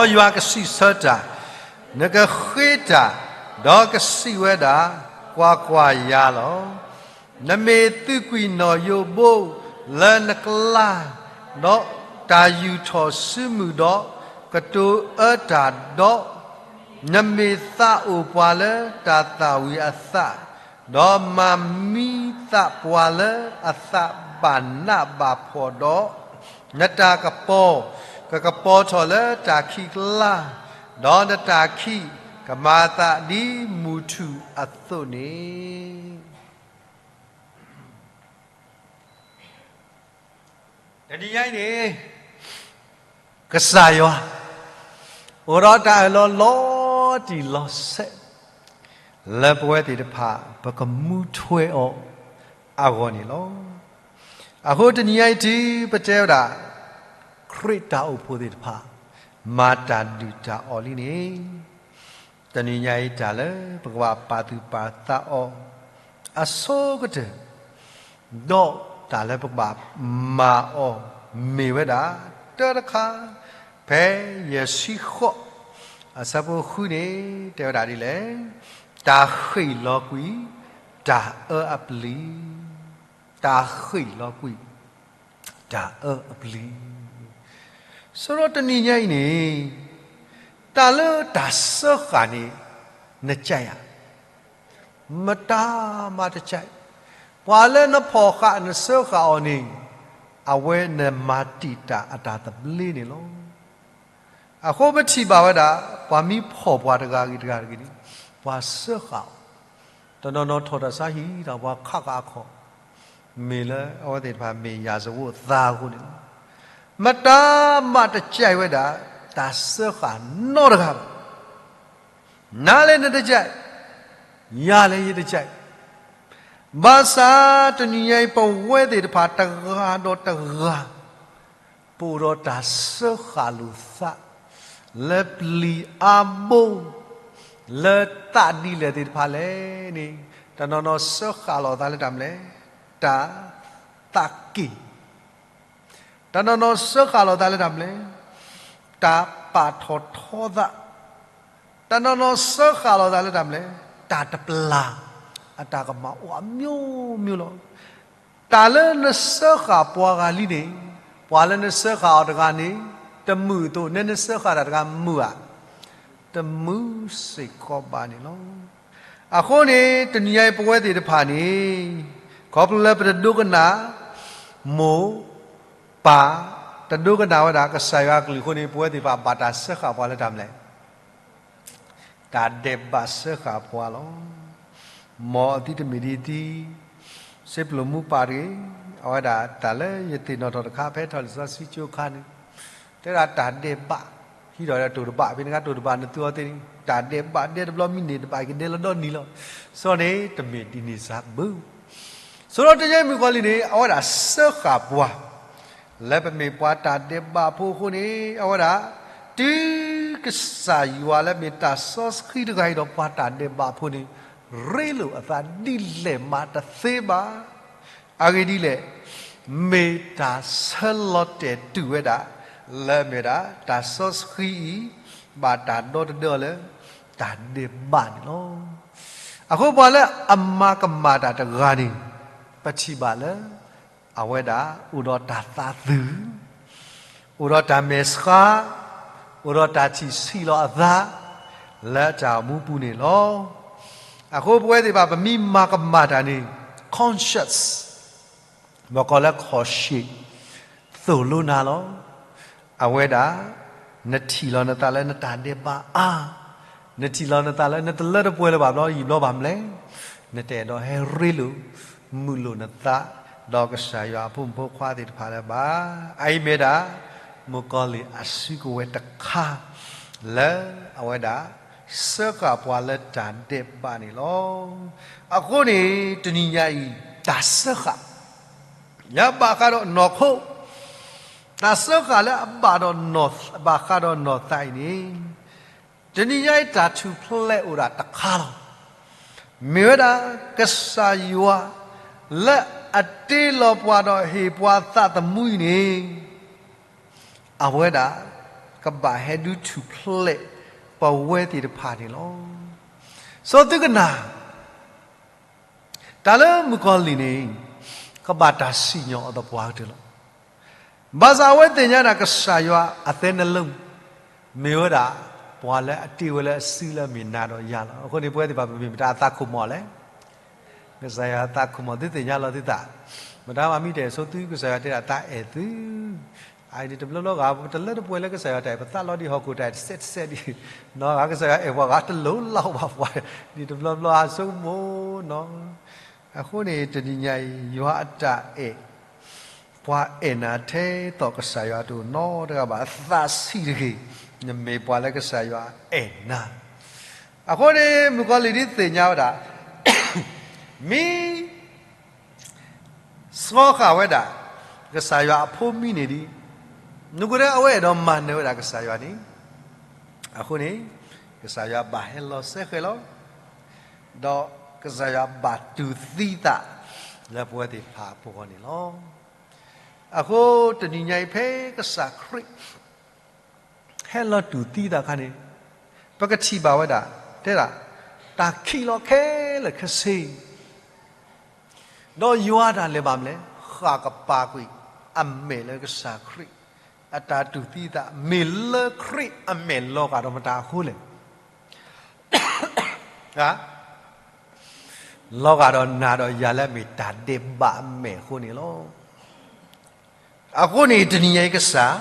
းယွၤကစံးဆၢတၢ်, နကဃ့တၢ်, ဒီးကစံးဝဲဒၣ်, ကွၢ်ကွၢ်, ယၤလီၤ. နမ့ၢ်သုးကွံာ်နီၣ်ယိးဘိလၢနကျါ, ဒီး တၢ်ယူာ်ထီၣ်စုမုၢ်ဒီး ကတိၤအၢတၢ်ဒီး, နမ့ၢ်သးအိၣ်ပှၤလၢတၢ်သၣ်ဝံၤအသး, ဒီးမၤမံသးပှၤလၢအသးဘၣ်နးဘၣ်ဖှီၣ်ဒီး, နတၢ်ကပီၤကကပီၤထီၣ်လၢတၢ်ခံးကျါ, ဒီးနတၢ်ခံးကမၤအသးဒ်မုၢ်ထူၣ်အသိးန့ၣ်. တနံၤညါအံၤန့ၣ် ကစၢ်ယွၤ အိၣ်ဒီးတၢ်အၢၣ်လီၤလီၤတံၢ်လီၤဆဲး လၢပဝဲသ့ၣ်တဖၣ် ပကမူထွဲအီၤအဂီၢ်န့ၣ်လီၤ. အဃိတနံၤညါအံၤတုၤပတဲဝဲဒၣ် ခရံာ်တၢ်အိၣ်ဖှိၣ်သ့ၣ်တဖၣ် မၤတၢ်ဒုၣ်တၢ်အီၣ်လံန့ၣ် တနံၤညါအံၤတၢ်လၢပကဘၣ်ပာ်သူၣ်ပာ်သးအီၤ အဆိကတၢၢ် ဒီးတၢ်လၢပကဘၣ်မၤအီၤ မ့ၢ်ဝဲဒၣ် တၢတခါ ဖဲယဲၢ်ဆံဃိး အဆၢဖိဃုန့ၣ် တဲဝဲဒၣ်ဒ်လဲၣ်, တၢ်ဃ့ၢ်လီၤကွံာ် တၢ်အၢအပျံၤ, တၢ်ဃ့ၢ်လီၤကွံာ် တၢ်အၢအပျံၤ. ဆိဒီးတနံၤညါအံၤန့ၣ် တၢ်လၢတၢ်စၢဃာ်န့ၣ် နကဲဧါ. မတၤမးတကဲ, ပှၤလၢနဖီၣ်ဃာ်နစၢဃာ်အီၤန့ၣ် အဝဲနမၤတံာ်တာ်အတၢ်သဘျ့န့ၣ်လီၤ. အဃိပထံၣ်ဘၣ်ဝဲဒၣ် ပှၤမ့ၢ်ဖီၣ်ပှၤတဂၤဂ့ၤတဂၤတဂ့ၤန့ၣ် ပှၤစၢဃာ်အီၤ, တနီၤနီၤထီၣ်တၢ်ဆါဟံၣ်ဒီးပှၤခးဃာ်အခီၣ်, မ့ၢ်လၢအဝဲသ့ၣ်တဖၣ်မ့ၢ်ယၤစဝိသးအဃိန့ၣ်လီၤ. မတၤမးတကဲဝဲဒၣ် တၢ်စၢဃာ်နီတဂၤဘၣ်. နၤလဲၣ်နတကဲ, ယၤလဲၣ်ယတကဲ, ဘၣ်ဆၣ်တနံၤညါအံၤ ပဝဲသ့ၣ်တဖၣ်တဂၤဒီးတဂၤ ပအိၣ်ဒီးတၢ်စၢဃာ်လိာ်သး လၢပျံၤအါဘိ လၢသးဒ်လဲၣ်သ့ၣ်တဖၣ်လဲၣ်န့ၣ် တနီၤနီၤစၢဃာ်လီၤသးလၢတၢ်မနုၤလဲၣ်, တၢ်သးက့ၣ်, တနီၤနီၤစၢဃာ်လီၤသးလၢတၢ်မနုၤလဲၣ်, တၢ်ပာ်ထီၣ်ထီသး, တနီၤနီၤစၢဃာ်လီၤသးလၢတၢ်မနုၤလဲၣ်, တၢ်တပျၢ်, အတၢ်ကမၣ်အိၣ်အမျိုးမျိုးလီၤ. တၢ်လၢနစၢဃာ်ပှၤဂၤလံန့ၣ် ပှၤလၢနစၢဃာ်အီၤတဂၤန့ၣ် တမုာ်အသိး နဲနစၢဃာ်တၢ်တဂၤမုာ်ဧါ, တမုာ်စ့ၢ်ကီးဘၣ်န့ၣ်လီၤ. အဃိန့ၣ် တနံၤညါအံၤပဝဲသ့ၣ်တဖၣ်န့ၣ် ခီဖျိလၢပတဒိကနၣ် မိၢ် ပၢ်, တဒိကနၣ်ဝဲဒၣ်ကစၢ်ယွၤအကလုၢ်အဃိန့ၣ် ပဝဲသ့ၣ်တဖၣ်ဘၣ်တၢ်စၢဃာ်ပှၤလၢတၢ်မနုၤလဲၣ်, တၢ်ဒဲးဘးစၢဃာ်ပှၤလီၤ. မ်အသုတမ့ၢ်ဒ်အံၤ, စံးပျိၢ်မူပၢ်တဂ့ၤ, အဝဲဒၣ်တၢ်လၢယသ့ၣ်နီၣ်ထီၣ်တခါဖဲထီၣ်လံာ်စီဆှံကၠိအခါန့ၣ် တဲဒၣ်တၢ်ဒဲးဘး, ဟံးထီၣ်ဒီးတိၢ်တဘၣ်, ဖဲန့ၣ်အခါတိၢ်တဘၣ်နသူအီၤသ့န့ၣ် တၢ်ဒဲးဘးဒဲတဘျီမံန့ၢ်တဘၣ်ကဒဲလီၤဒီနံၤလီၤ. စီၤန့ၣ် တမ့ၢ်ဒ်န့ၣ်စ့ၢ်ဘၣ်. ဆိဒီးတနံၤညါအံၤမုၣ်ကီၤလံၢ်န့ၣ် အဝဲဒၣ်စၢဃာ်ပှၤ လၢပမ့ၢ်ပှၤတၢ်ဒဲးဘးဖိအဃိန့ၣ် အဝဲဒၣ် တုၤကစၢ်ယွၤလၢမ့ၢ်တၢ်စီဆှံတဂၤအံၤဒီးပှၤတၢ်ဒဲးဘးဖိန့ၣ် ရ့လိာ်အသးဒ်လဲၣ်မးတသ့ဘၣ်. အဂ့ၢ်ဒ်လဲၣ်, မ့ၢ်တၢ်ဆၢလီၤတဲာ်တုၤဝဲဒၣ် လၢအမ့ၢ်ဒၣ်တၢ်စီဆှံအံၤ ဘၣ်တၢ်ဒီတဒၢအီၤလၢ တၢ်ဒဲးဘးန့ၣ်လီၤ. အဃိပှၤလၢအမၤကမၣ်တၢ်တဂၤန့ၣ် ပထံၣ်ဘၣ်လၢ အဝဲဒၣ်အိၣ်ဒီးတၢ်သးသုး, အိၣ်ဒီးတၢ်မဲာ်ဆှး, အိၣ်ဒီးတၢ်ထံၣ်ဆံးလီၤအသး လၢတၢ်အိၣ်မူပူၤန့ၣ်လီၤ. အဃိပဝဲသ့ၣ်တဖၣ် ပမ့ၢ်မၤကမၣ်တၢ်န့ၣ် conscience ဘၣ်ကီးလၢ ခီၣ်ဆံး သိၣ်လိနၤလီၤ. အဝဲဒၣ် နထံၣ်လီၤနသးလၢနတၢ်ဒဲးဘးအါ, နထံၣ်လီၤနသးလၢနတလၢတပှဲၤလၢၤဘၣ်ဘျီယံာ်ဘျီဘၣ်မလဲၣ်, နတအဲၣ်ဒိးဟဲရ့လိာ် မုာ်လိာ်နသး ဒီးကစၢ်ယွၤအဖိမုၣ်ဖိခွါသ့ၣ်တဖၣ်လၢၤဘၣ်. အအံၤမ့ၢ်ဒၣ် မုၣ်ကီၤလံၢ်အစုကဝဲၤတခါ လၢအဝဲဒၣ် စၢဃာ်ပှၤလၢတၢ်ဒဲးဘးန့ၣ်လီၤ. အဃိန့ၣ် တနံၤညါအံၤ တၢ်စၢဃာ် လၢဘၣ်ဃးဒီးနီၢ်ခိ, တၢ်စၢဃာ်လၢအဘၣ်ဒီးနီၢ်, ဘၣ်ဃးဒီးနီၢ်သးအံၤန့ၣ် တနံၤညါအံၤတၢ်ထူၣ်ဖျဲးအိၣ်ဒၣ်တခါလီၤ. မ့ၢ်ဝဲဒၣ် ကစၢ်ယွၤ လၢအတ့လီၤပှၤဒီးဟ့ၣ်ပှၤသးသမူအံၤန့ၣ် အဝဲဒၣ် ကဘၣ်ဟဲဒုးထူၣ်ဖျဲးပဝဲသ့ၣ်တဖၣ်န့ၣ်လီၤ. စီၤသုကနၣ် တၢ်လၢမုၣ်ကီၤလံၢ်န့ၣ် ကဘၣ်တၢ်စံၣ်ညီၣ်အီၤသပှၢ်ကတၢၢ်လီၤ. ဘၣ်ဆၣ်အဝဲသ့ၣ်ညါဒၣ်ကစၢ်ယွၤအသဲနလၢ မ့ၢ်ဝဲဒၣ် ပှၤလၢအတ့ဝဲလၢအစုလၢအမ့ၢ်နၤဒီးယၤလီၤ. အဃိန့ၣ် ပဝဲသ့ၣ်တဖၣ် ပမ့ၢ်မတၤအသးခိၣ်မီၢ်လဲၣ်. ကစၢ်ယွၤအသးခိၣ်မီၢ် သုသ့ၣ်ညါလီၤသုသး, မတၤမၤမံတဲာ်ဆိသု ကစၢ်ယွၤတဲဒၣ်သးအဲၣ်သု အအံၤန့ၣ်တဘျီဘျီဂ့ၤ ပတလၢတပှဲၤလၢကစၢ်ယွၤတၢ်အဲၣ် ပသးလီၤဒံးဟီၣ်ခိၣ်တၢ်အဲၣ်တစဲးတစဲးဒံး, နီၢ်ဂၤကစၢ်ယွၤအဲၣ်ပှၤဂၤတလိၤလီၤဘၣ်ပှၤ, ဒ်တဘျီဘျီအဆိကမိၣ်နီၤ. အဃိန့ၣ် တနံၤညါအံၤ ယွၤအတၢ်အဲၣ် ပှၤအဲၣ်နၤထဲသိးကစၢ်ယွၤတအိၣ်နီတဂၤဘၣ် သးဆံးတဂ့ၤ, နမ့ၢ်ပှၤလၢကစၢ်ယွၤအဲၣ်နၤ. အဃိန့ၣ် မုၣ်ကီၤလံၢ်ဒ်သ့ၣ်ညါဝဲဒၣ် မ့ၢ် ဆှီဃာ်ဝဲဒၣ် ကစၢ်ယွၤအဖိမံန့ၣ်ဒ် နကဒဲအဝဲအဲၣ်ဒိးမၤနၢၤဝဲဒၣ်ကစၢ်ယွၤန့ၣ်, အဃိန့ၣ် ကစၢ်ယွၤဘၣ်ဟဲလီၤစဲဃဲၤလီၤ, ဒီးကစၢ်ယွၤဘၣ်တူၢ်သံသး လၢပဝဲသ့ၣ်တဖၣ်အပူၤအဂီၢ်န့ၣ်လီၤ. အဃိတနံၤညါအံၤဖဲကစၢ်ခရံာ် ဟဲလီၤတူၢ်သံသးအခါန့ၣ် ပကထံၣ်ဘၣ်ဝဲဒၣ် တဲဒၣ် တၢ်ခံးလီၤခဲလၢာ်ခဲဆ့ ဒီးယွၤတၢ်လဲၤဘၣ်မနုၤလဲၣ် ဃၣ်ကပၤကွံာ်အမဲာ်လၢကစၢ်ခရံာ် အတၢ်တူၢ်သံသး မ့ၢ်လၢခရံာ်အမဲာ်လီၤဂာ်ဒီးမတၤအဃိလဲၣ်. လီၤဂာ်ဒီးနၤဒီးယၤလၢအမ့ၢ်တၢ်ဒဲးဘးအမဲာ်အဃိန့ၣ်လီၤ. အဃိန့ၣ် တနံၤညါအံၤကစၢ်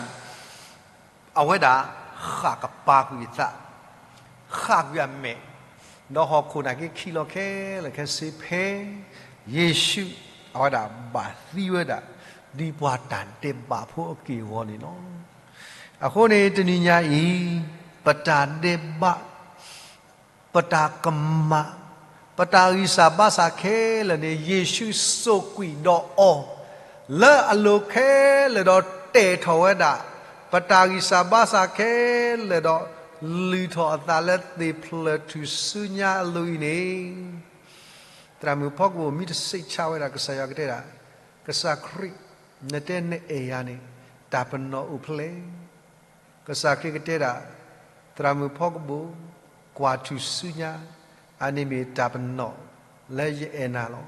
အဝဲဒၣ် ဃၣ်ကပၤကွံာ်အသး, ဃၣ်ကွံာ်အမဲာ်, ဒီးဟီၣ်ခိၣ်နာ်က့ခံးလီၤခဲလၢာ်ခဲဆ့ဖဲ ယ့ၣ်ၡူး အဝဲဒၣ်ဘၣ်သံဝဲဒၣ် ဒ်ပှၤတၢ်ဒဲးဘးဖိအက့ၢ်အဂီၤန့ၣ်လီၤ. အဃိန့ၣ် တနံၤညါအံၤ ပတၢ်ဒဲးဘး ပတၢ်ကမၣ်, ပတၢ်ဂံၢ်စၢ်ဘါစၢ်ခဲလၢာ်န့ၣ် ယ့ၣ်ၡူးစိာ်ကွံာ်ဒီးအီၤ လၢအလိၤခဲလၢာ်ဒီးတဲာ်ထီၣ်ဝဲဒၣ် ပတၢ်ဂံၢ်စၢ်ဘါစၢ်ခဲလၢာ်ဒီး လုၢ်ထီၣ်အသးလၢသ့ၣ်ဖျၢၣ်ထူၣ်စုညါအလိၤအံၤန့ၣ် သရၣ်မုၣ်ဖီကဘိၣ်မ့ၢ်တစံးဆၢဝဲဒၣ် ကစၢ်ယွၤကတဲဒၣ်, ကစၢ်ခရံာ် နတဲနအဲၣ်ယၤန့ၣ် တၢ်ပနီၣ်အိၣ်ဖဲလဲၣ်. ကစၢ်ခရံာ်ကတဲဒၣ်, သရၣ်မုၣ်ဖီကဘိၣ်, ကွၢ်ထူၣ်စုညါ, အန့ၣ်မ့ၢ်တၢ်ပနီၣ်လၢယအဲၣ်နၤလီၤ.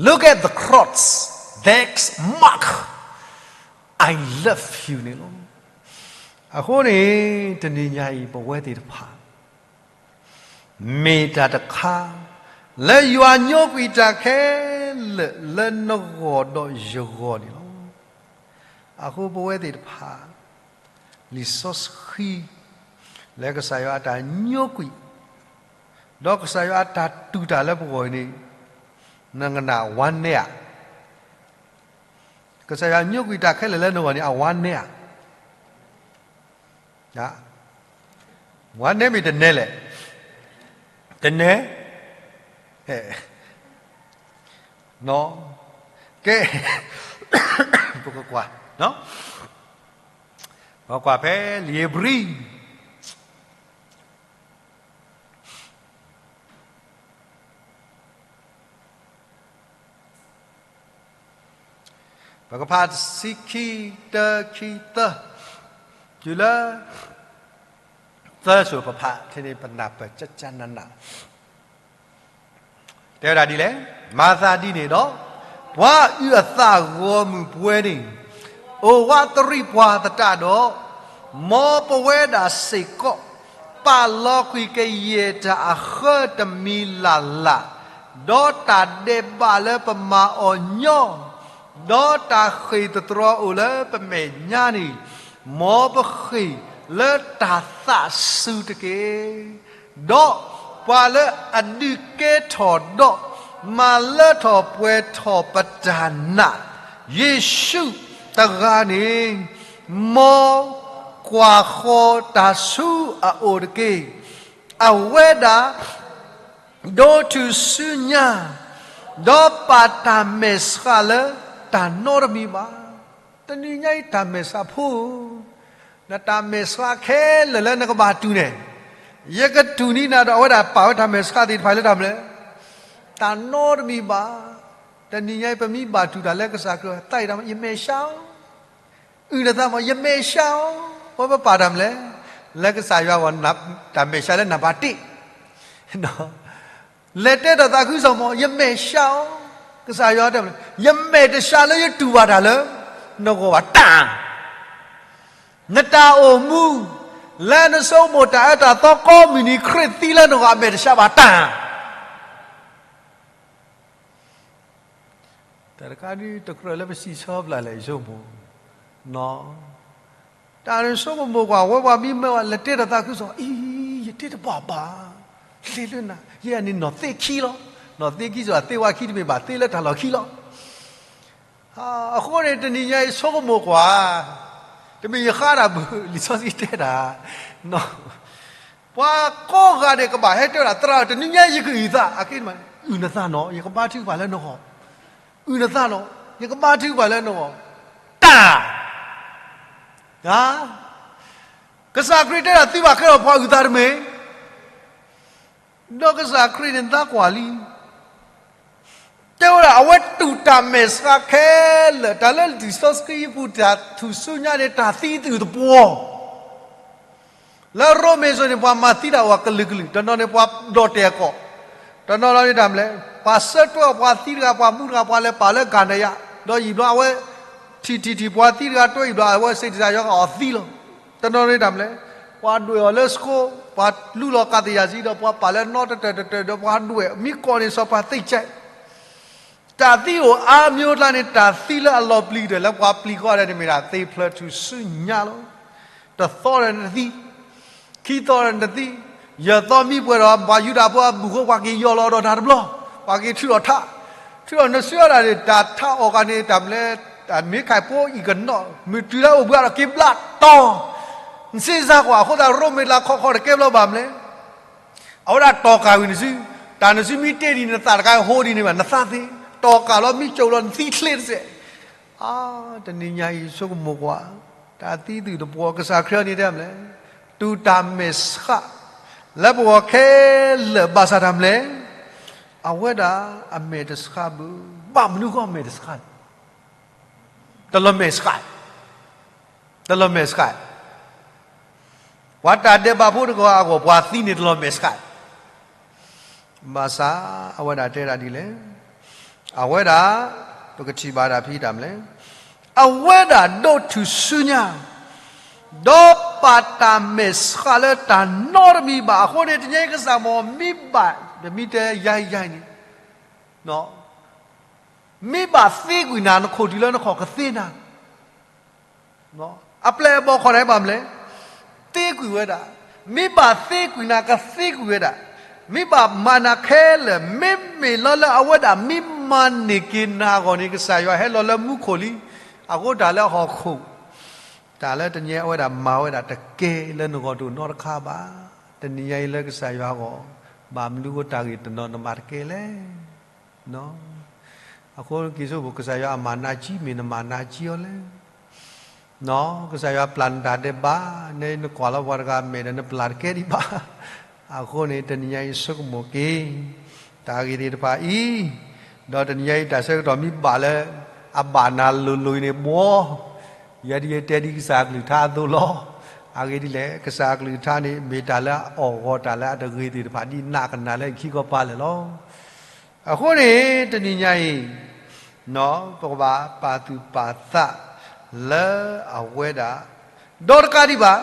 Look at the cross, that mark, I love you န့ၣ်လီၤ. အဃိန့ၣ် တနံၤညါအံၤ ပဝဲသ့ၣ်တဖၣ် မ့ၢ်တၢ်တခါ လၢယွၤညိကွံာ်တၢ်ခဲလၢာ်လၢနဂီၢ်ဒီးယဂီၢ်န့ၣ်လီၤ. အဃိပဝဲသ့ၣ်တဖၣ် လံာ်စီဆှံ လၢကစၢ်ယွၤအတၢ်ညိကွံာ် ဒီးကစၢ်ယွၤအတၢ်တူၢ်တၢ်လၢပဂီၢ်အံၤန့ၣ် နကနၣ်ဝါနဲဧါ. ကစၢ်ယွၤညိကွံာ်တၢ်ခဲလၢာ်လၢနဂီၢ်န့ၣ် အဝါနဲဧါ. ဝါနဲမ့ၢ်တနဲလဲၣ်, တနဲ, ကဲ, ပကကွၢ်, ပကကွၢ်ဖဲလံာ်ဧ့ၤဘြံၤ ပကဖးတဆံခံ တၢ ခံ သၢ, တုၤလၢ သၢဆိ ပဖးထဲန့ၣ် ပနၢ်ပၢၢ်ကကနန, တဲဝဲဒၣ်ဒ်လဲၣ်, မၤသးဒ်န့ၣ်ဒီး, ပှၤအုၣ်အသးဂီၢ်မုၢ်ပှဲၤန့ၣ်, အိၣ်ဝးတရံးပှၤသတးဒီး, မ်ပဝဲဒၣ်စ့ၢ်ကီး ပာ်လီၤကွံာ်ကယဲၢ်တၢ်အဃၢတမံၤလၢ်လၢ်, ဒီးတၢ်ဒဲးဘးလၢပမၤအီၤညီ, ဒီးတၢ်ဃ့ၢ်သတြီၤအိၣ်လၢပမဲာ်ညါန့ၣ်, မ်ပဃ့ၢ်လၢတၢ်သးစူၤတက့ၢ်. ဒီးပှၤလၢအဒုးကဲထီၣ်ဒီး မၤလၢထီၣ်ပှဲၤထီၣ်ပတၢ်နာ် ယ့ၣ်ၡူးတဂၤန့ၣ်, မ်ကွၢ်ဃီၤတၢ်ဆူအအိၣ်တက့ၢ်. အဝဲဒၣ် ဒိးထူၣ်စုညါ, ဒီးပာ်တၢ်မဲာ်ဆှးလၢတၢ်နီတမံၤဘၣ်. တနံၤညါအံၤတၢ်မဲာ်ဆှးဖိ, နတၢ်မဲာ်ဆှးခဲလၢာ်လၢနကဘၣ်တူၢ်န့ၣ်, ယကတူၢ်န့ၢ်နၤဒီးအဝဲဒၣ်ပာ်ဝဲတၢ်မဲာ်ဆှးသ့ၣ်တဖၣ်လၢတၢ်မနုၤလဲၣ်, တၢ်နီတမံၤဘၣ်. တနံၤညါအံၤပမ့ၢ်ဘၣ်တူၢ်တၢ်လၢကစၢ်ခရံာ် သးအံၤတၢ်မနုၤ ယမဲာ်ဆှးဧိၤ, အုၣ်နသးမး ယမဲာ်ဆှးဧိၤ, ပဝဲပပာ်တၢ်မနုၤလဲၣ်, လၢကစၢ်ယွၤအဂီၢ် တၢ်မဲာ်ဆှးလၢနၢ်ပၢၢ်တ့ၢ် လဲၤတဲတၢ်သးခုကစီၣ်မး ယမဲာ်ဆှးဧိၤ, ကစၢ်ယွၤတဲ, ယမဲာ်တဆှးလၢယတူၢ်ဘၣ်တၢ်လၢနဂီၢ်ဘၣ်တၢ်, နတၢ်အိၣ်မူ လၢနဆိကမိၣ်တၢ်အၢတၢ်သီကိးမုၢ်နံၤ ခရံာ်သံလၢနဂီၢ် အမဲာ်တဆှးဘၣ်တၢ်. တၢ်တခါဒ်တကြၢးလၢပစံးဆၢဖျါလဲၣ် ယဆိကမိၣ်, တၢ်နဆိကမိၣ်ကွၢ် အဝဲပှၤမ့ၢ်မၢဝဲ လဲၤတဲတၢ်သးခုကစီၣ်, အံၤ ယတဲတဘၣ်ဘၣ်, သ့လၢနၤ, ယဲန့ၣ်နီၢ်သ့ခံလီၤ. နီၢ်သ့ခံစ့ၢ် သ့ဝဲခံတမ့ၢ်ဘၣ်, သ့လၢတၢ်လီၢ်ခံလီၤ. အဃိန့ၣ် တနံၤညါအံၤဆိကမိၣ်ကွၢ်, တမ့ၢ်ယဃါတၢ်ဘၣ် လံာ်စီဆှံတဲတၢ်, ပှၤကိးဂၤဒဲးကဘၣ်ဟဲတဲဝဲဒၣ် သရၣ်ဧၢ တနံၤညါယကအုၣ်သး, အက့န့ၣ် အုၣ်နသးနီၢ်, ယကဘါထုကဖၣ်လၢနဂီၢ်, အုၣ်နသးနီၢ်, ယကဘါထုကဖၣ်လၢနဂီၢ်, တၢ် ကစၢ်ခရံာ်တဲဒၣ် သုဘၣ်ကဲထီၣ်ပှၤအုၣ်သးတမ့ၢ်, ဒီးကစၢ်ခရံာ်န့ၣ်သးကွၢ်လံ, တဲဝဲဒၣ် အဝဲတူၢ်တၢ်မဲာ်ဆှးခဲလၢာ်, တၢ်လၢလံာ်စီဆှံပူၤ တၢ်ထူၣ်စုညါန့ၣ် တၢ်သံသုးတပှီၤ လၢရိမ့ၤစိၤန့ၣ် ပှၤမၤသံတၢ်အိၣ်အကလုာ်ကလုာ်, တနီၤန့ၣ်ပှၤဒီၣ်တဲာ်အကီၢ်, တနီၤလီၤန့ၣ်တၢ်မနုၤလဲၣ်, ပှၤဆၢတွဲအီၤပှၤသံတဂၤ ပှၤမူတဂၤ ပှၤလဲၤပာ်လၢကၤနယၤ, ဒီးယံာ်ဘျီအဝဲ ထံၣ်ထံၣ်ထံၣ်ပှၤသံတဂၤ တွဲအံၤဘျီအဝဲစံးကစၢ်ယွၤ အီၤသံလီၤ. တနီၤန့ၣ်တၢ်မနုၤလဲၣ်, ပှၤဒွဲၣ်အီၤလၢဆှိ, ပှၤလူလီၤကၤသယၤစံဒီး ပှၤပာ်လၢနီတတၢၢ်တတၢၢ်ဒီးပှၤဒွဲၣ် မံကီၢ်န့ၣ်စီၤပၤသ့ၣ်ကဲး တၢ်သံအိၣ်အါမျိၤကျါန့ၣ် တၢ်သံလၢအလီၤပျံၤကတၢၢ်လၢပှၤပျံၤဃီဒဲးန့ၣ်မ့ၢ်ဒၣ် သ့ၣ်ဖျၢၣ်ထူၣ်စုညါလီၤ. တသီဒီးနသံ, ခံသီဒီးနသံ, ယဲၢ်သီမံပှဲၤဒီး ပှၤယူဒၤဖိအဘူၣ်ဃိ ပှၤက့ၤယီၢ်လီၤဒီးတၢ်တဘျီ, ပှၤက့ၤထုးထီၣ်ထး, ထုးထီၣ်နစုအဒၣ်န့ၣ် တၢ်ထးအီၣ်ကန့ၣ် တၢ်မနုၤလဲၣ်, တၢ်မ့ၢ်ခၢၣ်ဖိအံၣ်ကနီၤ မုၢ်တုၤလၢအိၣ်ဘှံးအါထီၣ်က့ၤဘျးတီၤ, နစ့စါကွၢ် အဃိသတးရိမ့ၤလၢခီခီတကဲဘျီဘၣ်မနုၤလဲၣ် အဝဲဒၣ်တီၢ်ကၢ်ဝံၤနစု, တၢ်နစုမ့ၢ်တ့ဒံးနသးတခါဟိဒံးန့ၣ်ဘၣ် နသးသ့, တီၢ်ကၢ်လီၤမံကၠိၣ်လီၤနသံချ့တစဲး, အါ, တနံၤညါအံၤဆိကမိၣ်ကွၢ်, တၢ်သံသုးတပှီၤ ကစၢ်ခရံာ်န့ၣ်တဲမနုၤလဲၣ်, တူၢ်တၢ်မဲာ်ဆှး, လၢပဂီၢ်ခဲလၢာ်ဘၣ်ဆၣ်တၢ်မနုၤလဲၣ်, အဝဲဒၣ်အမဲာ်တဆှးဘၣ်, ဘၣ်မနုၤဃိအမဲာ်တဆှးလဲၣ် တလီၤမဲာ်ဆှး, တလီၤမဲာ်ဆှး, ပှၤတၢ်ဒဲးဘးဖိတဂၤအဂီၢ် ပှၤသံန့ၣ်တလီၤမဲာ်ဆှး, ဘၣ်ဆၣ်အဝဲဒၣ်တဲဒၣ်ဒ်လဲၣ်, အဝဲဒၣ်, ပကထံၣ်ဘၣ်ဒၣ်ဖဲတၢ်မနုၤလဲၣ်, အဝဲဒၣ်ဒိးထူၣ်စုညါ ဒီးပာ်တၢ်မဲာ်ဆှးလၢတၢ်နီတမံၤဘၣ်. အဃိန့ၣ် တနံၤအံၤကစၢ်မ့ၢ်မ့ၢ်ဘၣ် ပမ့ၢ်တဲယါယါန့ၣ်, မ့ၢ်ဘၣ်သ့ကွံာ်နၤ နခိၣ်တုၤလၢနခီၣ်ကသ့နၤ, အပျဲၢ်အဘီၣ်ခီၣ်န့ၣ်ဘၣ်မနုၤလဲၣ်, သ့ကွံာ်ဝဲဒၣ်, မ့ၢ်ဘၣ်သ့ကွံာ်နၤကသ့ကွံာ်ဝဲဒၣ်, မ့ၢ်ဘၣ်မၤနၤခဲလၢာ် မ့မ့ၢ်လၢလၢအဝဲဒၣ်မ့ၢ်မၤန့ၢ်က့ၤနၤအဂီၢ်န့ၣ် ကစၢ်ယွၤဟဲလီၤလၢမူခိၣ်လံ. အဃိတၢ်လၢအဟီၣ်ခိၣ် တၢ်လၢတနံၤအံၤအဝဲဒၣ်မၤဝဲဒၣ်တကဲလၢနဂီၢ်တအိၣ်နီတခါဘၣ်. တနံၤအံၤလၢကစၢ်ယွၤအဂီၢ်, ဘၣ်မနုၤဃိတၢ်ဂ့ၢ်တနီၤနမၤတကဲလဲၣ်. အဃိက့ၤဆိကမိၣ် ကစၢ်ယွၤအမၤနးကံမ့ၢ်နမၤနးကံအီၤလဲၣ်. ကစၢ်ယွၤပျၢ်နတၢ်ဒဲးဘး, နကွၢ်လီၤပှၤတဂၤအမဲာ်ဒီးနပျၢ်တကဲဒံးဘၣ်. အဃိန့ၣ် တနံၤညါအံၤဆိကမိၣ်က့ၤ တၢ်ဂ့ၢ်သ့ၣ်တဖၣ်အံၤ, ဒီးတနံၤညါအံၤတၢ်ဆၢကတီၢ်မ့ၢ်ဘၣ်လၢ အဘၣ်နၤလိၤလိၤအံၤန့ၣ် ဘှီ ယဲဒ်ယတဲဒ်ကစၢ်အကလုၢ်ကထါအသိးလီၤ. အဂ့ၢ်ဒ်လဲၣ်, ကစၢ်အကလုၢ်ကထါန့ၣ် မ့ၢ်တၢ်လၢအအီၣ်ဂီၤတၢ်လၢအတဂ့ၤသ့ၣ်တဖၣ် ဒ်နးကနၤလၢခံခီပၤလဲၣ်လီၤ. အဃိန့ၣ် တနံၤညါအံၤ ပကဘၣ်ပာ်သူၣ်ပာ်သးလၢအဝဲဒၣ် ဒီးတကးဒံးဘၣ်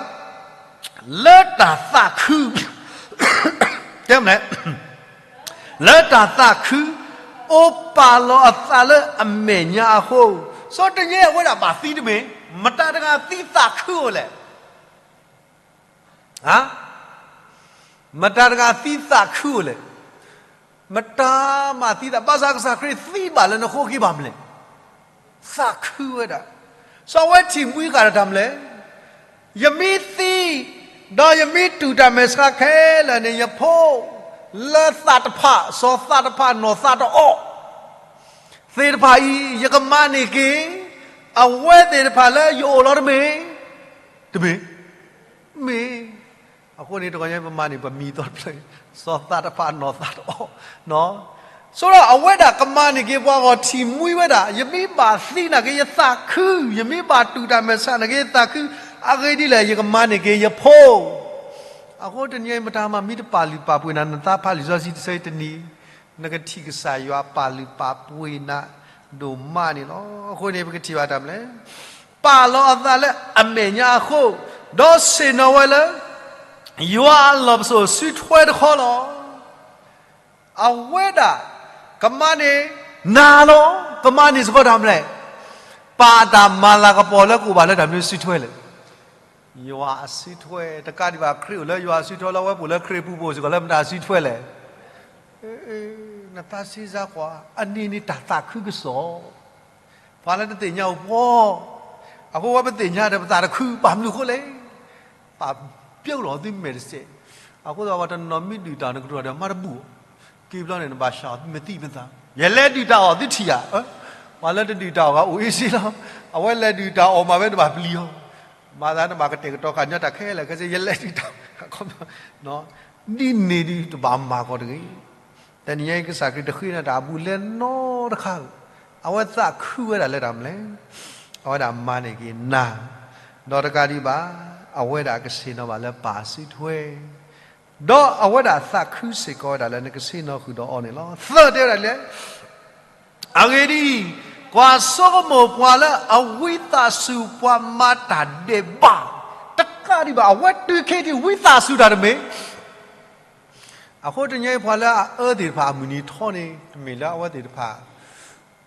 လၢတၢ်သးခု တဲမလဲၣ် လၢတၢ်သးခု အိၣ်ပာ်လီၤအသးလၢအမဲာ်ညါအဃိ, စီၤတညဲအဝဲဒၣ်ဘၣ်သံတမ့ၢ်, မတၤတဂၤသံသးခုအိၣ်လဲၣ်. မတၤတဂၤသံသးခုအိၣ်လဲၣ်. မတၤမၤသံသး, ဘၣ်ဆၣ်ကစၢ်ခရံာ်သံဘၣ်လၢနဃိက့ၤဘၣ်မလဲၣ်. သးခုဝဲဒၣ်, စီၤဝဲထံၣ်မှံဃာ်တၢ်မလဲၣ်. ယမ့ၢ်သံ, ဒီးယမ့ၢ်တူၢ်တၢ်မဲာ်ဆှးခဲလၢာ်န့ၣ် ယဖိလၢသးတဖၣ်, စီၤသးတဖၣ်နီၢ်သးတအီၣ် သ့ၣ်တဖၣ်အံၤ ယကမၤန့ၢ်က့ၤ အဝဲသ့ၣ်တဖၣ်လၢယအိၣ်လီၤတမ့ၢ်, တမ့ၢ်, မ့ၢ်. အဃိန့ၣ် တဂီၤညါပမၤန့ၢ်ပမံၤသီတဖျၢၣ်, စီၤသးတဖၣ်နီၢ်သးတအီၣ်, ဆိဒီးအဝဲဒၣ်ကမၤန့ၢ်က့ၤပှၤဂီၢ်ထံၣ်မှံဝဲဒၣ်, ယမ့ၢ်ဘၣ်သံနာ်က့ ယသးခု, ယမ့ၢ်ဘၣ်တူၢ်တၢ်မဲာ်ဆှးနာ်က့ ယသးခု, အဂ့ၢ်ဒ်လဲၣ် ယကမၤန့ၢ်က့ၤယဖိ အဃိတနံၤအံၤ မတၤမၤမ့ၢ်တပာ်လုၢ်ပာ်ပှ့ၤနၤ နသးဖးလံာ်စီဆှံတဆၢအံၤတနံၤ, နကထံၣ်ကစၢ်ယွၤပာ်လုၢ်ပာ်ပှ့ၤနၤဒိၣ်မးန့ၣ်လီၤ. အဃိန့ၣ် ပကထံၣ်ဘၣ်တၢ်မနုၤလဲၣ်, ပာ်လီၤအသးလၢအမဲာ်ညါအဃိ, ဒီးဆ့ၣ်နီၤဝဲလၢ ယွၤအလီၢ်ပစိာ်စုထွဲတခီလီၤ. အဝဲဒၣ် ကမၤန့ၢ်နၤလီၤ. ကမၤန့ၢ်စ့ၢ်ကီးတၢ်မနုၤလဲၣ်, ပာ်တၢ်မၤလၤကပီၤလၢကအိၣ်ဘၣ်လၢတၢ်မနုၤစုထွဲလဲၣ်. ယွၤအစုထွဲ, တကးဒံးဘၣ် ခရံာ်အိၣ်လၢယွၤအစုထွဲလီၤ, အဝဲပအိၣ်လၢခရံာ်အပူၤ ပအိၣ်စ့ၢ်ကီးလၢမတၤစုထွဲလဲၣ်. နသးစ့စါကွၢ်, အန့ၣ်န့ၣ်တၢ်သးခုကစီၣ်, ပှၤလၢတသ့ၣ်ညါအိၣ်ပှီၢ်, အဃိဝဲပသ့ၣ်ညါဒီးပသးတခု ဘၣ်မနုၤအဃိလဲၣ်, ပာ်ပျိလီၤသုမဲာ်တစဲး, အဃိသတးပှၤတနီၤမ့ၢ်ဒုၣ်တၢ်အီၣ် နကတိၤဒီးမၤတဘူၣ်, က့ၤဘျီန့ၣ် နဘၣ်ဆှၢသုမဲာ်သံမဲာ်သး, ယလဲၤဒုၣ်တၢ်အီၣ်သုထံၣ်ဧါ, ပှၤလၢတဒုၣ်တၢ်အီၣ်ဂၤအိၣ်အ့စ့လီၤ, အဝဲလဲၤဒုၣ်တၢ်အီၣ်မးဝဲတဘၣ်ပျံၤအီၤ, မၤသးနဘၣ်ကတဲာ်ကတီၤဃာ်ညီတၢ်ခဲလၢာ်ခဲဆ့ ယလဲၤဒုၣ်တၢ်အီၣ်, ဒ်န့ၣ်ဒုးတဘၣ်မၤကီးတဂ့ၤ. တနံၤညါအံၤ ကစၢ်ခရံာ်တဃ့နၤတၢ်အဘူးအလဲနီတခါဧိၤ, အဝဲသးခုဝဲဒၣ်လၢတၢ်မနုၤလဲၣ်, အဝဲဒၣ်မၤန့ၢ်က့ၤနၤ, ဒီးတကးဒံးဘၣ်, အဝဲဒၣ်ကဆ့ၣ်နီၤဘၣ်လၢပၢ်စုထွဲ, ဒီးအဝဲဒၣ်သးခုစ့ၢ်ကီးဝဲဒၣ်လၢနကဆ့ၣ်နီၤဃုာ်ဒီးအီၤန့ၣ်လီၤ. သၢတဲဝဲဒၣ်လဲၣ်, အဂ့ၢ်ဒ်အံၤ, ကွၢ်ဆိကမိၣ်ပှၤလၢအဝံသးစူၤ ပှၤမၤတၢ်ဒဲးဘး, တကးဒံးဘၣ် အဝဲတုၤခဲအံၤဝံသးစူၤတၢ်တမ့ၢ် အဃိတနံၤအံၤပှၤလၢအအၢသ့ၣ်တဖၣ်အမုၢ်နံၤထီန့ၣ် တမ့ၢ်လၢအဝဲသ့ၣ်တဖၣ်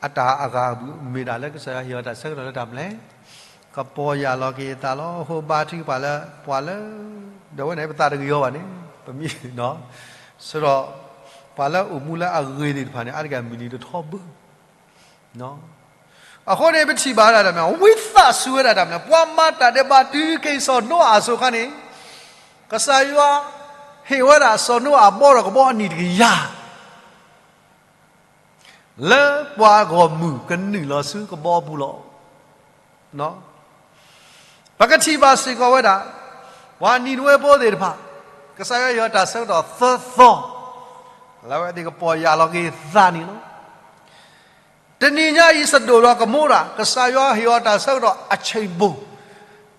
အတၢ်အဂၤအဘူး, မ့ၢ်ဒၣ်လၢကစၢ်ယွၤဟ့ၣ်အီၤတၢ်ဆၢကတီၢ်လၢတၢ်မနုၤလဲၣ်, ကပီၢ်ယၢ်လီၤက့ၤအသးလီၤ. အဃိဘါထုကဖၣ်လၢ ပှၤလၢ ဒီးဝဲန့ၣ် ပသးတဂ့ၤအီၤဘၣ်န့ၣ် ပမ့ၢ် ဆၢဒီး ပှၤလၢအိၣ်မူလၢအဂ့ၤသ့ၣ်တဖၣ်န့ၣ် အါတက့ၢ်မုၢ်နံၤတထီဘၣ် အဃိန့ၣ် ပထံၣ်ဘၣ်ဝဲဒၣ်တၢ်မနုၤလဲၣ်, ဝံသးစူၤဝဲဒၣ်တၢ်မနုၤလဲၣ်, ပှၤမၤတၢ်ဒဲးဘးတုၤခဲအံၤ စီၤနိအၤအစိၤအခါန့ၣ်, ကစၢ်ယွၤဟ့ၣ်ဝဲဒၣ်စီၤနိအၤဘီဒီးကဘီအနံၣ်တကယၤ လၢပှၤဂီၢ်မုၢ်ကနုာ်လီၤဆူကဘီအပူၤလီၤ. ပကထံၣ်ဘၣ်စ့ၢ်ကီးဝဲဒၣ် ပှၤနံၤနဝ့ဖိသ့ၣ်တဖၣ် ကစၢ်ယွၤဟ့ၣ်အီၤတၢ်ဆၢကတီၢ်သၢသီ လၢအဝဲသ့ၣ်ကပီၢ်ယၢ်လီၤက့ၤအသးန့ၣ်လီၤ. တနံၤညါအံၤ စဒိၣ်ဒီးကမိရၤ ကစၢ်ယွၤဟ့ၣ်အီၤတၢ်ဆၢကတီၢ်အဆံးဘိၣ်,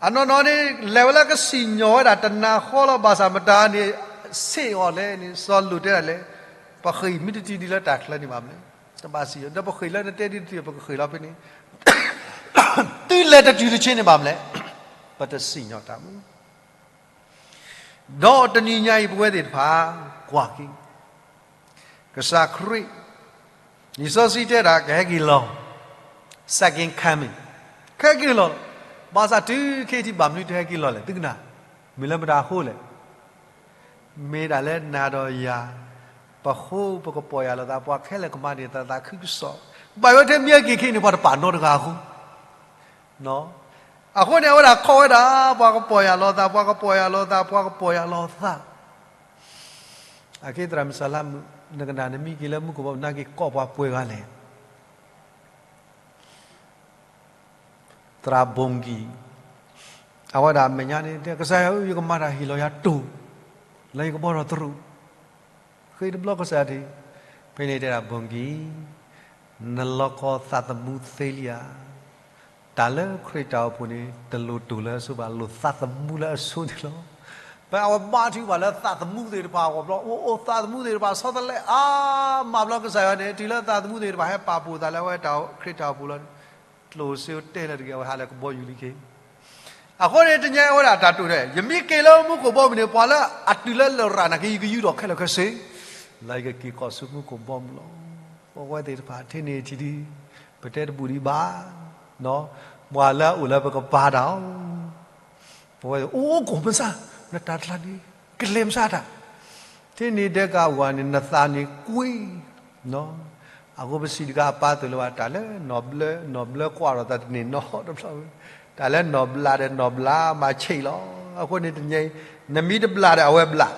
အနီၢ်နီၢ်န့ၣ် လဲၤဝဲလၢကစံၣ်ညီၣ်ဝဲဒၣ်တနၤဃီလီၤ. ဘၣ်ဆၣ်မတၤန့ၣ် ဆ့ၣ်အီၤလဲၣ်န့ၣ် စီၤလိာ်တဲဒၣ်လဲၣ်, ပဃ့ၢ်မ့ၢ်တတုၤဒံးလၢတၢ်ချၢန့ၣ်ဘၣ်မနုၤလဲၣ်, တဘၣ်စံၣ်ညီၣ်, ဒီးပဃ့ၢ်လၢနတဲဒ်တတုၤ ပကဃ့ၢ်လီၤဖဲန့ၣ် သုလဲၤတတုၤတဆ့န့ၣ်ဘၣ်မနုၤလဲၣ်, ပတစံၣ်ညီၣ်တၢ်မူ ဒီးတနံၤညါအံၤ ပဝဲသ့ၣ်တဖၣ် ကွၢ်က့ၤ ကစၢ်ခရံာ် လံာ်စီဆှံတဲဒၣ် ကဟဲက့ၤလီၤ, second coming, ကဟဲက့ၤလီၤ. ဘၣ်ဆၣ်တုၤခဲအံၤထံး ဘၣ်မနုၤတဟဲက့ၤလီၤလဲၣ် သုကနၣ်, မ့ၢ်လၢမတၤအဃိလဲၣ်. မ့ၢ်ဒၣ်လၢနၤဒီးယၤ ပဃိပကပီၢ်ယၢ်လီၤသး ပှၤခဲလၢာ်ကမၤန့ၢ်သးသးခုကစီၣ်, ဘၣ်ယိၣ်ထဲမ့ၢ်ဟဲက့ၤခဲအံၤန့ၣ် ပှၤတပာ်နီတဂၤအဃိ အဃိန့ၣ် အဝဲဒၣ်ခိးဝဲဒၣ် ပှၤကပီၢ်ယၢ်လီၤသး ပှၤကပီၢ်ယၢ်လီၤသး ပှၤကပီၢ်ယၢ်လီၤသး. အက့သရၣ်မုၣ်စၢ်လါမုၣ် နကနၣ်နမ့ၢ်က့ၤလၢမူခိၣ်ဘီမုၢ် နက့ၤကိးပှၤပှဲၤဂၤလဲၣ်. သရၣ်ဘိၣ်ကံၣ် အဝဲဒၣ်အမဲာ်ညါန့ၣ် တဲကစၢ်ယွၤဧၢ ယကမၤတၢ်ဟ့ၣ်လီၤယၤတိၢ် လၢယကဘီထီၣ်သရူး ဃ့တဘျီကစၢ်ယွၤဒၣ်, ဖဲန့ၣ်တဲဒၣ်ဘိၣ်ကံၣ်, နလီၤကီသးသမူသ့လံဧါ. တၢ်လၢခရံာ်တၢ်အိၣ်ဖှိၣ်န့ၣ် တလိၣ်တိၢ်လၢအဆိဘၣ်, လိၣ်သးသမူလၢအဆိန့ၣ်လီၤ. ဖဲအဝဲဘါထုကဖၣ်လၢသးသမူသ့ၣ်တဖၣ်အဂီၢ်ဘျီ, အိၣ်အိၣ်သးသမူသ့ၣ်တဖၣ်ဆီတလဲအါမးဘျီ ကစၢ်ယွၤန့ၣ် တုၤလၢသးသမူသ့ၣ်တဖၣ်ဟဲပာ်ဖှိၣ်သးလၢအဝဲတၢ်ခရံာ်တၢ်အိၣ်ဖှိၣ်လီၤန့ၣ် ကျိၣ်စ့တဲလၢတဂ့ၤ အဝဲဟးလၢကဘီယူၤလံက့ၤ. အဃိန့ၣ် တနံၤညါအဝဲဒၣ်တၢ်တိၢ်ဒဲး ယမ့ၢ်က့ၤလၢမူခိၣ်ဘီမုၢ်န့ၣ် ပှၤလၢအတုၤလၢလရာ် နက့ၤယုၢ်ကယူၢ်ဒီးခဲလၢာ်ခဲဆ့ လၢယကက့ၤကီၢ်ဆူမူခိၣ်ဘီမုၢ်လီၤ. ပဝဲသ့ၣ်တဖၣ်ထဲန့ၣ်ထံၣ်ဒံး ပတဲတဘူၣ်ဒံးဘၣ်, ပှၤလၢအအိၣ်လၢပကပၤတၢ်အိၣ် ပဝဲအိၣ်ကိၣ်မုၢ်ဆါ နတၢ်တကျါန့ၣ် ကလဲၤမုၢ်ဆါတၢ်, ထဲန့ၣ်ဒဲးကဝၤန့ၣ် နသးန့ၣ်ကွံ အဃိပစံးတခါအပၢ်သိၣ်လိဘၣ် တၢ်လၢနီၢ်ဘျၢ နီၢ်ဘျၢကွၢ်ဒီးသးတန့ၢ်နီတဘျီဝဲ, တၢ်လၢနီၢ်ဘျးဒီးနီၢ်ဘျးမၤဆံးလီၤ. အဃိန့ၣ်တနံၤအံၤ နမ့ၢ်တဘျးဒီးအဝဲဘျး,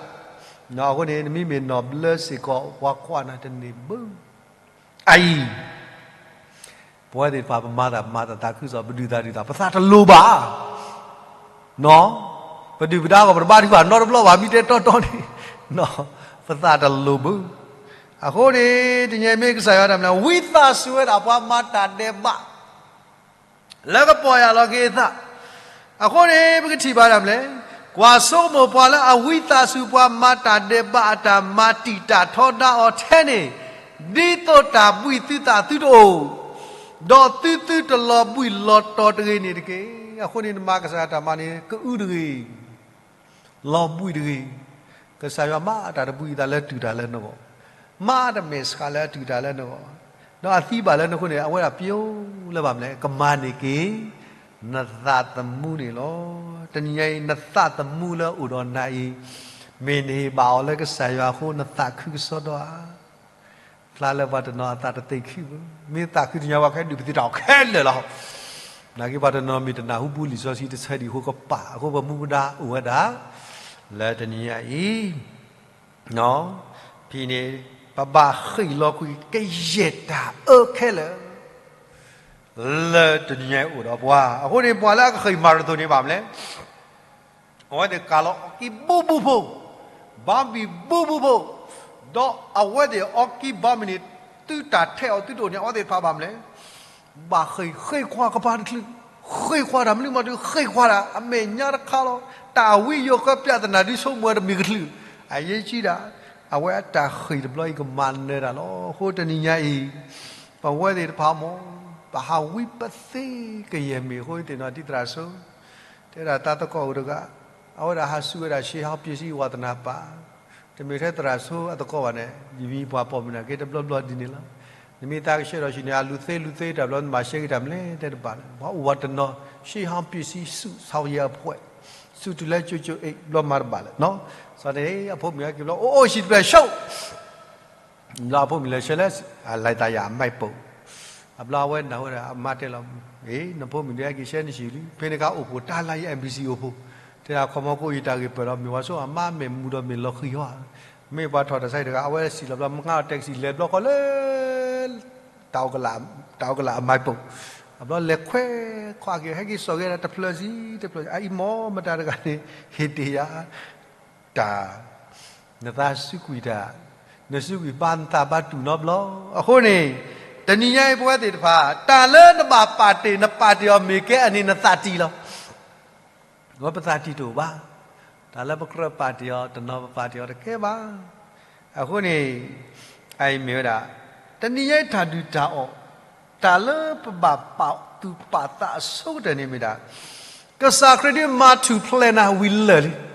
အဃိန့ၣ် နမ့မ့ၢ်နီၢ်ဘျၢစ့ၢ်ကီး ပှၤကွၢ်နၤတန့ၢ်ဘၣ်. အအံၤ ပဝဲသ့ၣ်တဖၣ် ပမၤသးမၤသးသးခုကစီၣ် ပဒုၣ်သးဒုၣ်သး ပသးတလိၤဘၣ် ပဒုၣ်ပဒါအဂီၢ် ပတဘါထုကဖၣ်နီတဘျီဘၣ် မ့ၢ်တဲတီတီန့ၣ် ပသးတလိၤဘၣ်. အဃိန့ၣ် တနံၤအံၤမ့ၢ်ကစၢ်ယွၤတၢ်မနုၤလဲၣ် ဝံသးစူၤဝဲဒၣ်ပှၤမၤတၢ်ဒဲးဘး လၢကပီၢ်ယၢ်လီၤက့ၤအသး. အဃိန့ၣ် ပကထံၣ်ဘၣ်တၢ်မနုၤလဲၣ်, ကွၢ်ဆိကမိၣ်ပှၤလၢအဝံသးစူၤ ပှၤမၤတၢ်ဒဲးဘးအတၢ်မၤတံာ်တာ်ထီဒါအီၤထဲန့ၣ် ဒ်သိးတၢ်ဘှံးသုသးသုတအိၣ်, ဒီးသုသုတလီၤဘှံးလီၤတီၤတဂ့ၤန့ၣ်တက့ၢ်. အဃိန့ၣ်နမၤကစၢ်ယွၤတၢ်မၤန့ၣ် ကအုတဂ့ၤ, လီၤဘှံးတဂ့ၤ. ကစၢ်ယွၤမၤတၢ်တဘှံးအသးလၢအတုၤတၢ်လၢနဂီၢ်, မၤတၢ်မဲာ်ဆှးလၢအတုၤတၢ်လၢနဂီၢ်, ဒီးအသံဘၣ်လၢနဃိန့ၣ် အဝဲဒၣ်ပျိလၢဘၣ်မနုၤလဲၣ်, ကမၤန့ၢ်က့ၤ နသးသမူန့ၣ်လီၤ. တနံၤညါအံၤ နသးသမူလၢအိၣ်ဒီးနၤအံၤ, မ့ၢ်နဟ့ၣ်ဘၣ်အီၤလၢကစၢ်ယွၤအဃိ နသးခုကစီဒီဧါ. ဖျါလၢပှၤတနီၤအသးတသ့ၣ်ခံဘၣ်, မ့ၢ်သးခုတညီ ပှၤကဟဲဒုးပသံတၢ်အီၤခဲလၢာ်လီၤ. နာ်က့ပှၤတနီၤမ့ၢ်တနၢ်ဟူပူလံာ်စီဆှံတဆၢဒံးအဃိကပာ်, အဃိပမူပဒါအိၣ်ဝဲဒၣ် လၢတနံၤညါအံၤ, ဖဲန့ၣ် ပဘၣ်ဃ့ၢ်လီၤကွံာ်ကယဲၢ်တၢ်အၢခဲလၢာ် လၢတနံၤညါအံၤအိၣ်ဒီးပှၤ. အဃိန့ၣ် ပှၤလၢအကဃ့ၢ်မၤရသိၣ်န့ၣ်ဘၣ်မနုၤလဲၣ်, အဝဲသ့ၣ်ကၤလီၤအီကံဘူၣ်ဘူၣ်ဖိ, ဘီဘံၣ်ဘူၣ်ဘူၣ်ဖိ, ဒီးအဝဲသ့ၣ်အီကံဘီမုၢ်န့ၣ် သုတၢ်ထဲးအီၤသုတအိၣ်န့ၣ် အဝဲသ့ၣ်တဖၣ်ဘၣ်မနုၤလဲၣ်, ဘၣ်ဃ့ၢ်ဃ့ခွါကပၤတချုး, ဃ့ခွါတၢ်မနုၤမးတုၤ ဃ့ခွါတၢ်အမဲာ်ညါတခါလီၤ. တၢ်ဝံယိၤဃၢ ပြဿနာ ဒုးဆိကမိၣ်ဝဲတမ့ၢ်ကချုး, အရေးကြီးတာ, အဝဲအတၢ်ဃ့ၢ်တဘျီအံၤကမၤနၢၤတၢ်လီၤ. အဃိတနံၤညါအံၤ ပဝဲသ့ၣ်တဖၣ်မ့ၢ် ပဟးဝံပသ့ကယဲၢ်မ့ၢ်အဃိသ့ၣ်နီၤ တံၤသရၣ်စိ တဲဒၣ်တၢ်သကိးအိၣ်တဂၤ, အဝဲဒၣ်ဟးဆူဝဲဒၣ် ရှေးဟောင်းပစ္စည်း ဝါသနာပါ, တမ့ၢ်ထဲသရၣ်စိအသကိးဘၣ်န့ၣ် ယမံၤပှၤပိာ်မုၣ်နာ်က့တဘျီဘျီဒ်န့ၣ်လီၤ. နမ့ၢ်သးကဆှဲဒီးဆံးန့ၣ် အလူၤသ့လူၤသ့တၢ်ဘျီ နဘၣ်ရှဲက့ၤတၢ်မနုၤလဲၣ်တဲတဘၣ်လၢၤ, ပှၤအိၣ်ဝဲတနီၤ ရှေးဟောင်းပစ္စည်း စုဆောင်းရေးအဖွဲ့, စုတုၤလၢ ကၠိကၠိအိတ် ဘျီမၤတဘၣ်လၢၤနီၤ. စီၤန့ၣ် အဖိမုၣ်ဟဲက့ၤဘျီ အိၣ်အိၣ် စံးတဖျၢၣ် ရှုံး ဘျီအဖိမုၣ်လဲၤဆှၢလၢ အလဲၤသးယၤအမိုက်ပုံ, အဘျီအဝဲနၢ်ဟူဝဲဒၣ် အမါတဲလီၤ, အ့ နဖိမုၣ်ဒုးဟဲက့ၤဆှၢနစံးလံ, ဖဲန့ၣ်အခါအိၣ်ဖှိၣ်တၢ်လၢယ NBC အိၣ်ဖှိၣ်, တဲဒၣ်ခီမီကိးယတၢ်ဂ့ၢ်ပၢၢ်လီၤ မ့ၢ်ဝဲဆိအမါမဲာ်မူဒီးမ့ၢ်လီၤဃံၤဟီဧါ, မ့ၢ်ပှၤထီၣ်တၢ်ဆါဟံၣ်တဂၤ အဝဲစံးလီၤဘျီ မငါအီၤ taxi လဲၤဘျီဃီလၢ တၢ်အိၣ်ကလး တၢ်အိၣ်ကလးအမိုက်ပုံ, အဘျီလဲၤခွဲးခွါက့ၤ ဟဲက့ၤစိာ်က့ၤဒၣ်တဖျၢၣ်စံးတဖျၢၣ်, အအံၤမ့ၢ်မတၤတဂၤန့ၣ် ဟ့ၣ်တ့ၢ်ယၤ တၢ်, နသးစူးကွံာ်တၢ်, နစူးကွံာ်ဘၣ်နသးဘၣ်တူၢ်နီတဘျီ. အဃိန့ၣ် တနံၤညါအံၤပဝဲသ့ၣ်တဖၣ် တၢ်လၢနဘၣ်ပာ်တ့ၢ် နပာ်တ့ၢ်အီၤမ့ၢ်ကဲအန့ၣ် နသးတံၢ်လီၤ. အဝဲပသးတံၢ်တအိၣ်ဘၣ်, တၢ်လၢပကြၢးပာ်တ့ၢ်အီၤ တနီၤပပာ်တ့ၢ်အီၤတကဲဘၣ်. အဃိန့ၣ် အအံၤမ့ၢ်ဝဲဒၣ် တနံၤညါအံၤတၢ်ဒုၣ်တၢ်အီၣ်, တၢ်လၢပဘၣ်ပာ်သူၣ်ပာ်သးအဆိကတၢၢ်န့ၣ်မ့ၢ်ဒၣ် ကစၢ်ခရံာ်ဒုးမၤထူၣ်ဖျဲးနၤဝံၤလၢာ်လံ.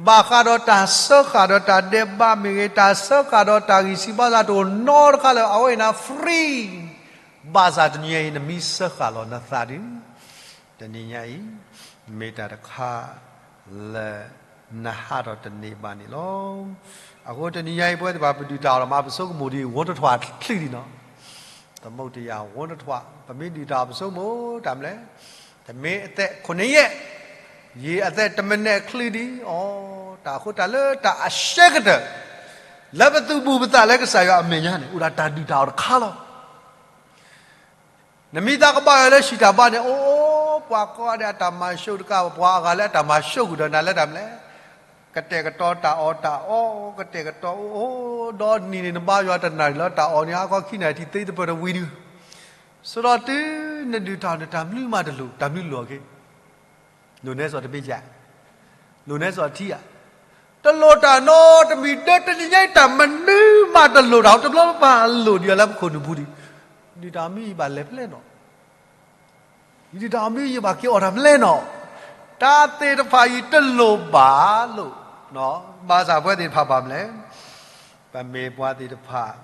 ဘၣ်ဃးဒီးတၢ်စၢဃာ်ဒီးတၢ်ဒဲးဘးမ့ၢ်ဂ့ၤ, တၢ်စၢဃာ်ဒီးတၢ်ဂံၢ်စၢ်ဘါစၢ်တအိၣ်နီတခါလၢၤ, အဝဲအံၤန့ၣ် free. ဘၣ်ဆၣ်တနံၤညါအံၤ နမ့ၢ်စၢဃာ်လီၤနသးဒီး တနံၤညါအံၤ မ့ၢ်တၢ်တခါလၢနဟးထီၣ်တန့ၢ်ဘၣ်န့ၣ်လီၤ. အဃိတနံၤညါအံၤ ပဝဲသ့ၣ်တဖၣ်ပဒုၣ်တၢ်အီၣ်ဒီးမၤပဆိကမိၣ်ဒ်အံၤ ဝီတထွးချံဒ်နီၤ, သမုဒ္ဒရာ ဝီတထွး, ပမ့ၢ်ဒုၣ်တၢ်အီၣ်ပဆိကမိၣ်တၢ်မနုၤလဲၣ်, တမ့ၢ်အသက်ခုနစ်ရက်, ယံာ်အသက်တမံးနံးချံဒ်အီၤ, တၢ်အဃိတၢ်လၢတၢ်အရှဲကတၢၢ် လၢပသူၣ်ဘူၣ်ပသးလၢကစၢ်ယွၤအမဲာ်ညါန့ၣ် အိၣ်ဒၣ်တၢ်ဒုၣ်တၢ်အီၣ်တခါလီၤ. နမ့ၢ်သးကဘၣ်ယွၤလၢဟံၣ်တၢ်ဘါန့ၣ် အိၣ် ပှၤကိးဂၤဒဲးအတၢ်မၤဆိတကးဘၣ်, ပှၤအဂၤလၢအတၢ်မၤဆိကွံာ်ဒီးနၤလၢတၢ်မနုၤလဲၣ်, ကတဲာ်ကတီၤတၢ်အီၣ်တၢ်အီ, ကတဲာ်ကတီၤအိၣ်အိၣ်, ဒီးနံၤန့ၣ်နဘါယွၤတနၣ်ရံၣ်လၢတၢ်အီၣ်န့ၣ် ဟါခီခံနၣ်ရံၣ်ထံၣ်သ့တပၢၢ်တဝံၤဒု, ဆိဒီးတုၤနဒုၣ်တၢ်အီၣ်န့ၣ် တၢ်မနုၤမးတလိၣ်, တၢ်မနုၤလိၣ်အီၤက့ လိၣ်နဲစီၤတဘ့ၣ်ယၤ, လိၣ်နဲစီၤထံဧါ, တလိၣ်တၢ်နီတမံၤ, ဒီးတနံၤညါအံၤတၢ်မနုၤမးတလိၣ်တၢ်, တဘျီပပာ်လိၣ်ဒံးအီၤလၢပခိၣ်နူာ်ပူၤဒံး, ဒုၣ်တၢ်အီၣ်မ့ၢ်ယဘၣ်လဲၤဖဲလဲၣ်နီၤ, ယဒုၣ်တၢ်အီၣ်မ့ၢ်ယဘၣ်က့ၤအီၣ်တၢ်ဖဲလဲၣ်နီၤ, တၢ်သ့ၣ်တဖၣ်အံၤတလိၣ်ဘၣ်လိၣ်, ဘၣ်ဆၣ်ပဝဲသ့ၣ်တဖၣ်ဘၣ်မနုၤလဲၣ်, ပမ့ၢ်ပှၤသ့ၣ်တဖၣ်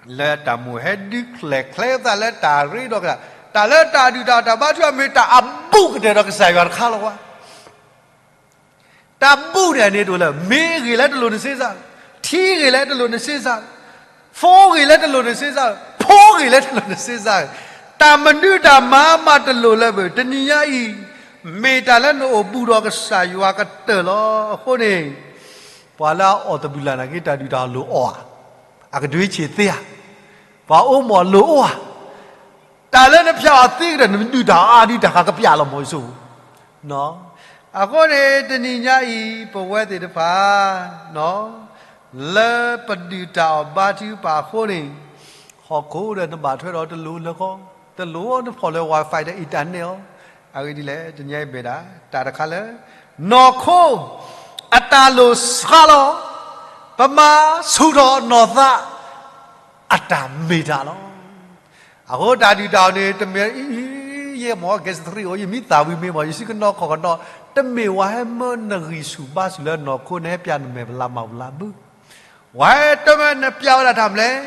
လၢတၢ်မိၣ်ဟဲဒုးချဲၣ်ချဲသးလၢတၢ်ရ့ဒီးကစၢ်, တၢ်လၢတၢ်ဒုၣ်တၢ်အီၣ်တၢ်ဘါထုကဖၣ်မ့ၢ်တၢ်အဘူးကတၢၢ်ဒီးကစၢ်ယွၤတခါလီၤဝဲ. တၢ်ဘူးန့ၣ်န့ၣ်တအိၣ်လၢၤ, မ့ၢ်ဂ့ၤလၢတလိၣ်နစ့စၢ်, ထံဂ့ၤလၢတလိၣ်နစ့စၢ်, ဖိဂ့ၤလၢတလိၣ်နစ့စၢ်, ဖိဂ့ၤလၢတလိၣ်နစ့စၢ်, တၢ်မနုၤတၢ်မၤမးတလိၣ်လၢၤဘၣ်, တနံၤညါအံၤ မ့ၢ်တၢ်လၢနအိၣ်ဘူးဒီးကစၢ်ယွၤကတၢၢ်လီၤ. အဃိန့ၣ် ပှၤလၢအအီၣ်သဘုၣ်လၢ်နာ်က့ တၢ်ဒုၣ်တၢ်အီၣ်လိၣ်အီၣ်ဧါ, အကဒွံဆံးသ့ဧါ, ပှၤအိၣ်မ့ၢ်လိၣ်အိၣ်ဧါ, တၢ်လၢနဖျါအီၤသ့ကတၢၢ် နဒုၣ်တၢ်အီၣ်အါဒုးတၢ်ဃးကပျၢ်လီၤမ့ၢ်ယဆိ, အဃိန့ၣ် တနံၤညါအံၤ ပဝဲသ့ၣ်တဖၣ် လၢပဒုၣ်တၢ်အီၣ်ဘါထုကဖၣ်အဃိန့ၣ် ဟီၣ်ခိၣ်ဒီးနဘၣ်ထွဲဒီးတလိၣ်လၢၤကီး, တလိၣ်နဖီၣ်လၢ Wi-Fi ဒီး internet အီၤ, အဂ့ၢ်ဒ်လဲၣ် တနံၤညါအံၤမ့ၢ်ဒၣ် တၢ်တခါလၢ နီၢ်ခိ အတၢ်လိၣ်ဆှးလီၤ, ပမၤဆူၣ်ထီၣ်နီၢ်သး အတၢ်မ့ၢ်တၢ်လီၤ. အဃိတၢ်ဒုၣ်တၢ်အီၣ်န့ၣ် တမ့ၢ် ယဲမ့ၢ် gastric အိၣ် ယမံသၣ်ဝံၤမ့ၢ်မ့ၢ် ယစုကနီၢ်ခီၣ်ကနီၢ် တမ့ၢ်ဝဲဟဲမၢနဂံၢ်ဆူၣ်ဘါဆူၣ်လၢနီၢ်ခိန့ၣ် ဟဲပျးနမဲာ်ပလးမၤပလးဘု ဝဲတမ့ၢ်နပျးဝဲဒၣ်တၢ်မနုၤလဲၣ်,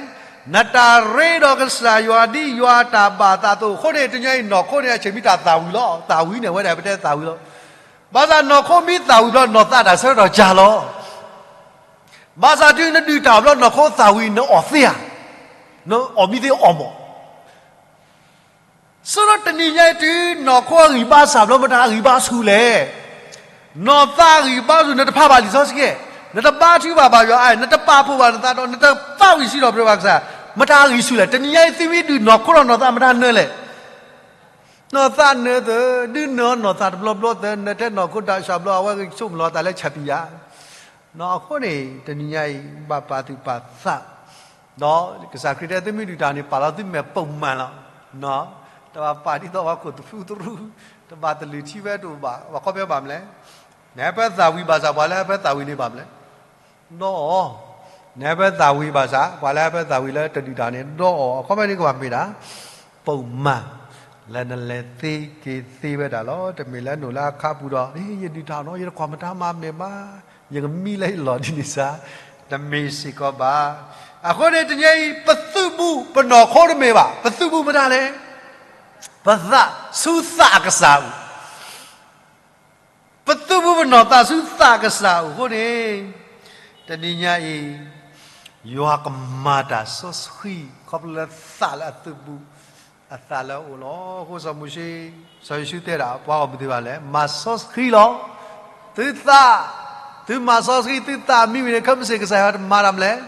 နတၢ်ရ့ဒီးကစၢ်ယွၤဒ်ယွၤတၢ်ဘၣ်သးအသိးအဃိန့ၣ် တနံၤအံၤနီၢ်ခိန့ၣ် အဆ့ၣ်မံတၢ်သၣ်ဝံၤလီၤ. သၣ်ဝံၤန့ၣ် အဝဲဒၣ်ပတဲသၣ်ဝံၤလီၤ. ဘၣ်ဆၣ်နီၢ်ခိမံသၣ်ဝံၤဘျီ နီၢ်သးတၢ်ဆၢကတီၢ်ကၢ်လီၤ. ဘၣ်ဆၣ်တုၤနဒုၣ်တၢ်အီၣ်ဘျီ နီၢ်ခိသၣ်ဝံၤ နအီၣ်သ့ဧါ, နအီၣ်မံသ့အီၣ်မး ဆိဒီးတနံၤညါအံၤတုၤ နီၢ်ခိအဂံၢ်ဘါစၢ်ဘျီ မတၤအဂံၢ်ဘါဆူၣ်လဲၣ်. နီၢ်သးအဂံၢ်ဘါဆူၣ် နတဖးဘၣ်လံာ်စီဆှံ, နတဘါထုကဖၣ်ဘၣ်ယွၤအါ, နတပာ်ဖှိၣ်ဘၣ်နသးဒီး နတသးဝံၣ်စံးထီၣ်ပတြၢၤဘၣ်ကစၢ်, မတၤအဂံၢ်ဆူၣ်လဲၣ်. တနံၤညါအံၤသုမ့ၢ်ဒုၣ်နီၢ်ခိဒီးနီၢ်သး မတၤနၢၤလဲၣ်. နီၢ်သးနၢၤသၢ, ဒုးနၢၤအီၤနီၢ်သးတဘျီဘျီသၢ, နၢၤထဲနီၢ်ခိဒၣ်ဆၣ်ဘျီ အဝဲဆိကမိၣ်လီၤသးလၢဆၣ်ပံၤယၤ အဃိန့ၣ် တနံၤညါအံၤ ဘၣ်ပာ်သူၣ်ပာ်သး, ဒီးကစၢ်ခရံာ်တဲသုမ့ၢ်ဒုၣ်တၢ်န့ၣ် ပာ်လီၤသုမဲာ်ပိာ်မၢၣ်လီၤ. တဘၣ်ပာ်ဒ်သိးပှၤခိၣ်သဖုသရူ, တဘၣ်တလုၢ်ထံဝဲတအိၣ်ဘၣ်, ပှၤခီပညီဘၣ်မနုၤလဲၣ်. နဟဲဖဲသၣ်ဝံၤဘၣ်ဆၣ် ပှၤလၢဟဲဖဲသၣ်ဝံၤန့ၣ်ဘၣ်မနုၤလဲၣ် ဒီးအီၤ, နဟဲဖဲသၣ်ဝံၤဘၣ်ဆၣ် ပှၤလၢဟဲဖဲသၣ်ဝံၤလၢတဒုၣ်တၢ်န့ၣ် ဒီးအီၤ, အခီပညီန့ၣ်ကဘၣ်မ့ၢ်ဒၣ် ပိာ်မၢၣ် လၢနလဲၤသ့က့ၤသ့ဝဲဒၣ်လီၤ. တမ့ၢ်လၢနအိၣ်လၢအခါပူၤဒီး ယဒုၣ်တၢ်နီၤ ယတကွၢ်မတၤမၤမဲာ်ဘၣ်, ယကမံလၢယလီၢ်ဒ်န့ၣ်စ့ၢ်, တမ့ၢ်စ့ၢ်ကီးဘၣ်. အဃိန့ၣ် တနံၤအံၤ ပသုးဘူးပနီၢ်ခိတမ့ၢ်ဘၣ်, ပသုးဘူးမတၤလဲၣ်, ပသးဆူသးအကစၢ်အိၣ် ပသုးဘူးပနီၢ်သးဆူသးကစၢ်အအိၣ်အဃိန့ၣ်, တနံၤညါအံၤ ယွၤကမၤတၢ်စီဆှံ ခီဖျိလၢသးလၢအသုးဘူး, အသးလၢအအိၣ်လီၤ. အဃိစီၤမိၤၡ့, စီၤယိၤၡူတဲဒၣ်ပှၤဂီၢ်မုၢ်သ့ၣ်တဖၣ်လဲၣ်, မၤစီဆှံလီၤ သုသး, သုမၤစီဆှံသုသးမံဝံၤန့ၣ် ခဲမုၢ်ဆ့ၣ်ကစၢ်ယွၤတမၤတၢ်မနုၤလဲၣ်.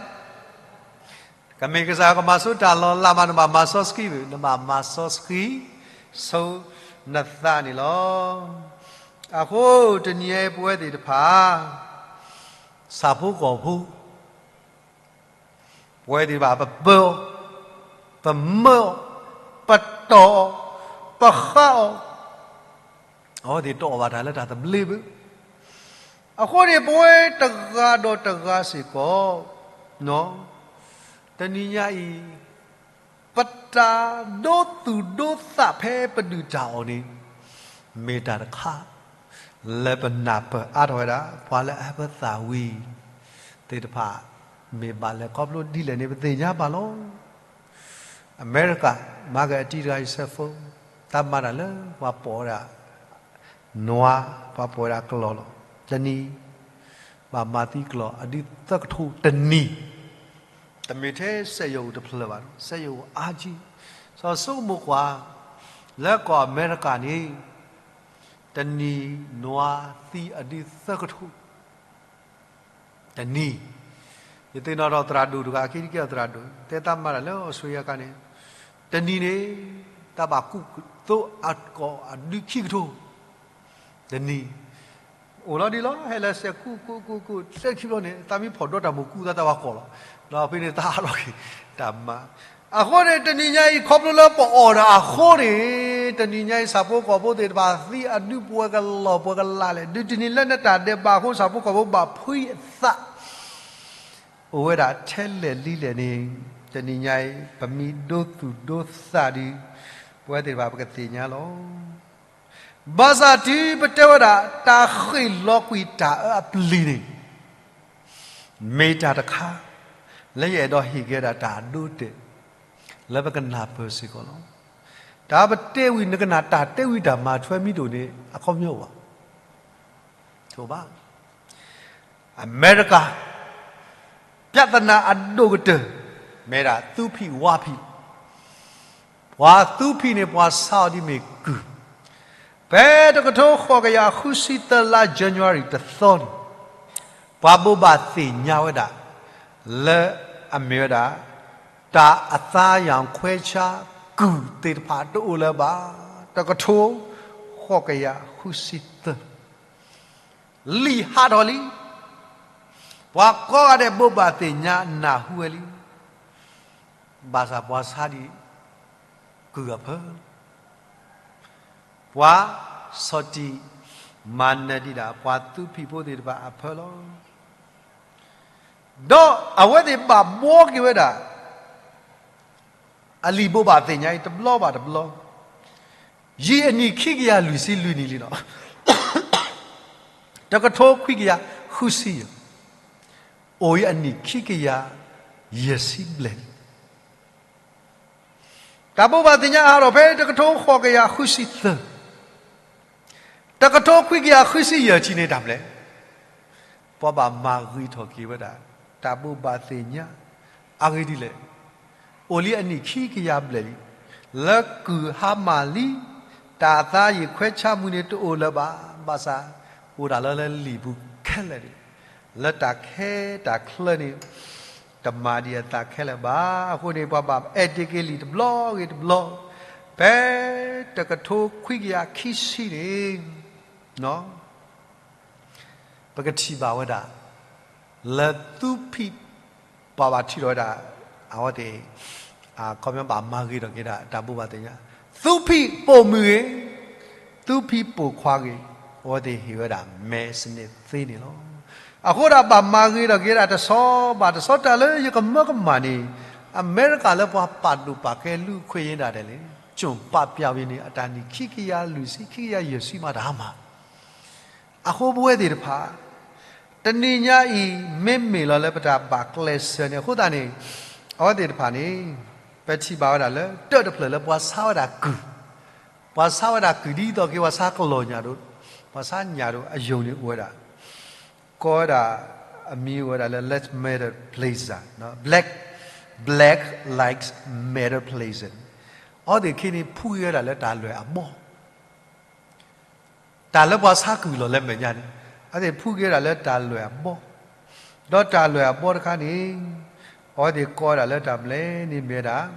ကမ့ၢ်ကစၢ်ယွၤကမၤဆိတၢ်လီၤလးမး နဘၣ်မၤစီဆှံ, နဘၣ်မၤစီဆှံ ဆိနသးန့ၣ်လီၤ. အဃိတနံၤအံၤပဝဲသ့ၣ်တဖၣ် ဆၣ်ဖိကီၢ်ဖိ, ပဝဲသ့ၣ်တဖၣ် ပပၢအီၤ, ပမၢအီၤ, ပတီၢ်အီၤ, ပဃးအီၤ, အဝဲသ့ၣ်တအီၣ်ဘၣ်တၢ်လၢတၢ်သဘျ့ဘၣ်. အဃိန့ၣ် ပဝဲတဂၤဒီးတဂၤစ့ၢ်ကီး, တနံၤညါအံၤ ပတၢ်ဒိသူၣ်ဒိသးဖဲပဒုၣ်တၢ်အီၣ်န့ၣ် မ့ၢ်တၢ်တခါ လၢပနၢ်ပၢၢ်အါထီၣ်ဝဲဒၣ် ပှၤလၢအဟဲဖဲသၣ်ဝံၤသ့ၣ်တဖၣ် မ့ၢ်ဘၣ်လဲၤခီဖျိဒ်လဲၣ်န့ၣ် ပသ့ၣ်ညါဘၣ်လီၤ. အမဲရကၤ မၤကၢၣ်အတံၤတဂၤအံၤ ဆဲးဖိ, တၢ်မၤတၢ်လၢပှၤပိာ်ဝဲဒၣ် နွါ, ပှၤပိာ်ဝဲဒၣ်ကျီၢ်လီၤ. တနံၤ ဘၣ်မၤသံကျီၢ်အဒုသၢကထိတနံၤ, တမ့ၢ်ထဲစက်ရုံတဖျၢၣ်ဘၣ်, စက်ရုံအါကံ, စီၤစိကမိၣ်ကွၢ် လၢကီၢ်အမဲရကၤန့ၣ် တနံၤနွါသံအဒုသၢကထိ တနံၤ, ယသ့ၣ်နီၣ်ထီၣ်သရၣ်ဒိၣ်တဂၤ ခံတက့ၢ်အသရၣ်ဒိၣ် တဲတၢ်မၤတၢ်လၢအီစထြ့လယါခါန့ၣ်, တနံၤန့ၣ် တၢ်ဘၣ်ကူၣ်သိအကီၢ်အဒုခံကထိ, တနံၤ, အိၣ်လီၤဒ်လီၤ ဟဲလၢစဲးကူၣ်ကူၣ်ကူၣ်ကူၣ် သၢခံဘျီန့ၣ် သးမံဖီၣ်ဒီတၢ်မိၣ်ကူၣ်သးတၢ်ဝၤကီၢ်လီၤ. ဒီးဖဲန့ၣ်သးဟးလီၤက့ၤ တၢ်မၤ အဃိန့ၣ် တနံၤညါအံၤ ခီဖျိလၢပအီၣ်ဒီးအဃိန့ၣ်, တနံၤညါအံၤ ဆၣ်ဖိကီၢ်ဖိသ့ၣ်တဖၣ် သံအဒုပှဲၤကလီၢ်ပှဲၤကလးလဲၣ်, ဒုးတနံၤလၢနတၢ်ဒဲးဘးအဃိ ဆၣ်ဖိကီၢ်ဖိဘၣ်ဖှံအသး အိၣ်ဝဲဒၣ်ထဲလဲၣ်လံလဲၣ်န့ၣ်, တနံၤညါအံၤ ပမ့ၢ်ဒိသူၣ်ဒိသးဒီး ပဝဲသ့ၣ်တဖၣ်ပကသ့ၣ်ညါလီၤ. ဘၣ်ဆၣ်တုၤပတဲဝဲဒၣ် တၢ်ဃ့ၢ်လီၤကွံာ်တၢ်အၢအပျံၤန့ၣ် မ့ၢ်တၢ်တခါ လၢယအဲၣ်ဒိးဟ့ၣ်က့ၤဒၣ်တၢ်အဒိအတဲာ် လၢပကနၢ်ပၢၢ်စ့ၢ်ကီးလီၤ. တၢ်ပတဲဝံၤ နကနၣ်တၢ်တဲဝံၤတၢ်မၤထွဲမံၤဒိၣ်န့ၣ် အခီပညီအိၣ်ဘၣ်, တအိၣ်ဘၣ်. အမဲရကၤ ပြဿနာအဒိၣ်ကတၢၢ် မ့ၢ်ဒၣ်သူဖံးဝါဖံး, ပှၤသူဖံးန့ၣ် ပှၤဆါအီၤဒ်မ့ၢ်ကုၢ်, ဖဲတကထိဃိးကယၤဃုဆံသၢလါ January တသီန့ၣ် ပှၤဘိးဘၣ်သ့ၣ်ညါဝဲဒၣ် လၢအမ့ၢ်ဝဲဒၣ် တၢ်အသါယၢ်ခွဲးဆါ ကုၢ်သ့ၣ်တဖၣ်တအိၣ်လၢၤဘၣ်, တကထိဃိးကယၤဃုဆံသၢ လံာ်ဟးထီၣ်လံ, ပှၤကိးဂၤဒဲးဘိးဘၣ်သ့ၣ်ညါနၢ်ဟူဝဲလံ, ဘၣ်ဆၣ်ပှၤဆါဒံးကုၢ်အဖၢ ပှၤဆီၣ်တံၢ်မၤနၢၤဒံးဒၣ် ပှၤသူဖံးဖိသ့ၣ်တဖၣ်အဖၢလီၤ. ဒီးအဝဲသ့ၣ်ဘၣ်ဘှီက့ၤဝဲဒၣ် အလံာ်ဘိးဘၣ်သ့ၣ်ညါအံၤ တဘျီဘၣ်တဘျီ, ယံာ်အနံၣ်ခံကယၤလွံၢ်ဆံလွံၢ်နံၣ်လံလီၤ. တကထိခွံကယၤဃုဆံယဲၢ်, အိၣ်အံၤအနံၣ်ခံကယၤယဲၢ်ဆံဘျဲၣ်လံ. တၢ်ဘိးဘၣ်သ့ၣ်ညါအါထီၣ်ဖဲတကထိဃိးကယၤဃုဆံသၢ, တကထိခွံကယၤဃုဆံယဲၢ်ထံၣ်န့ၣ်တၢ်ဘျဲၣ် ပှၤဘၣ်မၤဂ့ၤထီၣ်က့ၤဝဲဒၣ် တၢ်ဘိးဘၣ်သ့ၣ်ညါ အဂ့ၢ်ဒ်လဲၣ်, အိၣ်လံအနံၣ်ခံကယၤဘျဲၣ်လံ, လၢကုၢ်ဟါမၢ်လံ, တၢ်အသါယံာ်ခွဲးဆါမုၢ်န့ၣ်တအိၣ်လၢၤဘၣ်, ဘၣ်ဆၣ် အိၣ်ဒၣ်လၢလၢလံာ်ပူၤခဲလၢာ်န့ၣ်, လၢတၢ်ခဲတၢ်ချၢန့ၣ် တမၤဒံးအသးခဲလၢာ်ဘၣ်. အဃိန့ၣ် ပှၤဘၣ်အဲၣ်တ့ၢ်က့ၤလံာ်တဘျီဂ့ၤတဘျီ, ဖဲတကထိခွံကယၤခံဆံန့ၣ် ပကထံၣ်ဘၣ်ဝဲဒၣ် လၢသူဖံး ပှၤဘၣ်ထံၣ်ထီၣ်ဝဲဒၣ် အဝဲသ့ၣ် အခီပညီဘၣ်မၤဂ့ၤထီၣ်က့ၤဒၣ်တၢ်ဘိးဘၣ်သ့ၣ်ညါ, သူဖံးပိာ်မုၣ်ဂ့ၤ, သူဖံးပိာ်ခွါဂ့ၤ, အဝဲသ့ၣ်ဟ့ၣ်ဝဲဒၣ်မဲာ်စနံးသ့န့ၣ်လီၤ. အဃိဒၣ်ဘၣ်မၤဂ့ၤထီၣ်က့ၤဒၣ်တဆီဘၣ်တဆီ တၢ်လၢယကမၢကမၣ်န့ၣ် အမဲရကၤလၢပှၤပာ်ဒိၣ်ပာ်ကဲလူၢ်ခွဲးယဲဒၣ်ဒဲးလံ ကၠိၣ်ပာ်ပျးဝံၤန့ၣ် အတၢ်နံၣ်ခံကယၤလွံၢ်ဆံ ခံကယၤယဲၢ်ဆံမးတၢ်မး အဃိပဝဲသ့ၣ်တဖၣ် တနံၤညါအံၤ မ့မ့ၢ်လီၤလၢပတၢ်ဘၣ်ကျဲးစၢးန့ၣ် အဃိသတးန့ၣ် အဝဲသ့ၣ်တဖၣ်န့ၣ် ပထံၣ်ဘၣ်ဝဲဒၣ်လၢ တၢၢ်တဖျၢၣ်လၢပှၤဆါဝဲဒၣ်ကုၢ်, ပှၤဆါဝဲဒၣ်ကုၢ်ဒ်သိးက့ၤ ပှၤဆါကလီၤညၣ်ဒိၣ်, ပှၤဆါညၣ်ဒိၣ်အယုၢ်န့ၣ်အိၣ်ဝဲဒၣ် ကိးဝဲဒၣ် အမံၤအိၣ်ဝဲဒၣ်လၢ Black Metal Plaza, Black, Black Lives Matter Plaza, အဝဲသ့ၣ်ခဲအံၤန့ၣ် ဖှူဂ့ၤဝဲဒၣ်လၢတၢ်လွဲၢ်အဘီ တၢ်လၢပှၤဆါကုၢ်လီၤလၢမဲာ်ညါန့ၣ် အဝဲသ့ၣ်ဖှူဂ့ၤဝဲဒၣ်လၢတၢ်လွဲၢ်အဘီ, ဒီးတၢ်လွဲၢ်အဘီတခါန့ၣ် အဝဲသ့ၣ်ကိးဝဲဒၣ်လၢတၢ်ဘျဲၣ်န့ၣ်မ့ၢ်ဝဲဒၣ်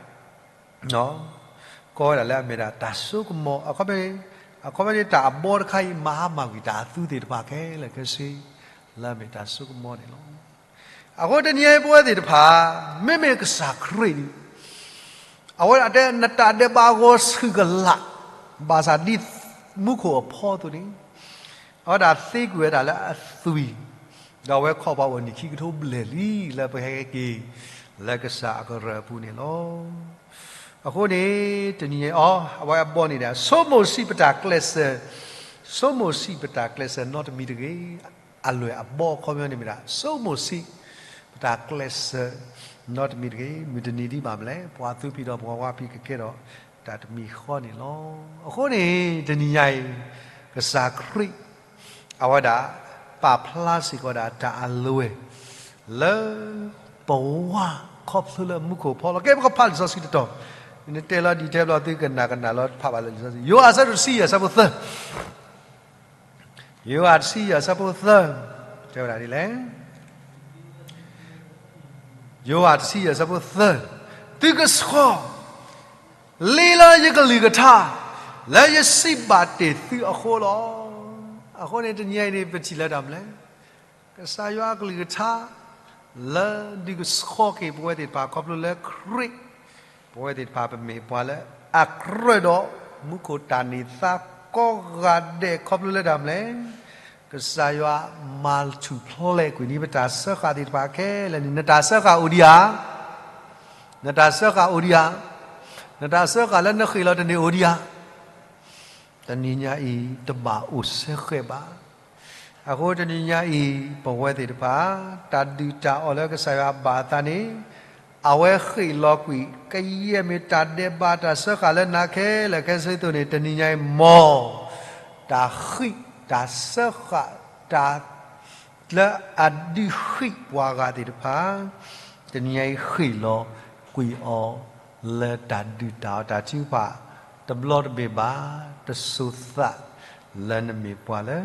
ကိးဝဲဒၣ်လၢအမ့ၢ်ဒၣ်တၢ်စိကမီၤ, အခီပညီန့ၣ် တၢ်အဘီတခါအံၤ မၤဟါမၢ်ကွံာ်တၢ်အသူသ့ၣ်တဖၣ်ခဲလၢာ်ခဲဆ့ လၢအမ့ၢ်တၢ်စိကမီၤန့ၣ်လီၤ. အဃိတနံၤအံၤပဝဲသ့ၣ်တဖၣ် မ့မ့ၢ်ကစၢ်ခရံာ် အဝဲဒၣ်တဲ နတၢ်ဒဲးဘးဂီၤဆူၣ်ကလာ်, ဘၣ်ဆၣ်ဒ်မူခိၣ်အဖီအသိးန့ၣ် အဝဲဒၣ်သ့ကွံာ်ဝဲဒၣ်လၢအသွံၣ်, ဒီးအဝဲခီၣ်ပှၤအိၣ်နံၣ်ခံကထိဘျဲၣ်လံ လၢပဟဲက့ၤ လၢကစၢ်အကရၢၢ်အပူၤန့ၣ်လီၤ. အဃိန့ၣ် တနံၤအံၤ အီ အဝဲအဘီန့ၣ်ဒီး ဆိမိၣ်ဆံးပတၢ်ကျဲးစၢး, ဆိမိၣ်ဆံးပတၢ်ကျဲးစၢးနီတမံၤတဂ့ၤ. အလွဲၢ်အဘီအခီပညီန့ၣ်မ့ၢ်ဒၣ် ဆိမိၣ်ဆံး ပတၢ်ကျဲးစၢးနီတမံၤတဂ့ၤ. မုၢ်တနံၤဒ်ဘၣ်မနုၤလဲၣ် ပှၤသူဖံးဒီးပှၤဝါဖံးကကဲထီၣ်တၢ်တမံၤဃီန့ၣ်လီၤ. အဃိန့ၣ် တနံၤညါအံၤ ကစၢ်ခရံာ် အဝဲဒၣ် ပာ်ဖျါစ့ၢ်ကီးဒၣ်တၢ်အလွဲၢ် လၢပဝါခီဖျိလၢမူခိၣ်ဖီလီၤ. ကဲ ပကဖးလံာ်စီဆှံတတီၤ, နတဲလီၤဒံးတဲဘျီသုကနၣ်ကနၣ်လီၤ ဖးဘၣ်လၢလံာ်စီဆှံ ယိၤဟၣ်အဆၢဒိၣ်တဆံယဲၢ်အဆၢဖိသၢ ယိၤဟၣ်တဆံယဲၢ်အဆၢဖိသၢ တဲဝဲဒၣ်ဒ်လဲၣ်, ယိၤဟၣ်တဆံယဲၢ်အဆၢဖိသၢ, သုကဆှီ လ့လၢယကလုၢ်ကထါ လၢယစံးဘၣ်တ့ၢ်သုအဃိလီၤ. အဃိန့ၣ် တနံၤအံၤန့ၣ် ပထံၣ်လၢတၢ်မနုၤလဲၣ်, ကစၢ်ယွၤအကလုၢ်ကထါ လၢဒုးကဆှီက့ၤပဝဲသ့ၣ်တဖၣ်ခီဖျိလၢခရံာ် ပဝဲသ့ၣ်တဖၣ်ပမ့ၢ်ပှၤလၢအကြၢးဒီး မူခိၣ်တၢ်န့ၢ်သါကိးဂၤဒဲးခီဖျိလၢတၢ်မနုၤလဲၣ်, ကစၢ်ယွၤမၤထူၣ်ဖျဲးကွံာ်န့ၢ်ပတၢ်စၢဃာ်သ့ၣ်တဖၣ်ခဲလၢာ်န့ၣ် နတၢ်စၢဃာ်အိၣ်ဒံးဧါ, နတၢ်စၢဃာ်အိၣ်ဒံးဧါ, နတၢ်စၢဃာ်လၢနဃ့ၢ်လီၤတန့ၢ်အိၣ်ဒံးဧါ. တနံၤညါအံၤ တဘၣ်အိၣ်စဲဃဲးဘၣ်. အဃိတနံၤညါအံၤ ပဝဲသ့ၣ်တဖၣ် တၢ်ဒုၣ်တၢ်အီၣ်လၢကစၢ်ယွၤဘၣ်အသးန့ၣ် အဝဲဃ့ၢ်လီၤကွံာ် ကယဲၢ်မ့ၢ်တၢ်ဒဲးဘးတၢ်စၢဃာ်လၢနၤခဲလၢာ်ခဲဆ့အသိးန့ၣ် တနံၤညါအံၤ မ်တၢ်ဃံးတၢ်စၢဃာ်တၢ် လၢအဒုးဃံးပှၤဂၤသ့ၣ်တဖၣ် တနံၤညါအံၤဃ့ၢ်လီၤကွံာ်အီၤ လၢတၢ်ဒုၣ်တၢ်အီၣ်တၢ်ထုကဖၣ် တဘျီတဘ့ၣ်ဘၣ် တစိၤသးလၢနမ့ၢ်ပှၤလၢ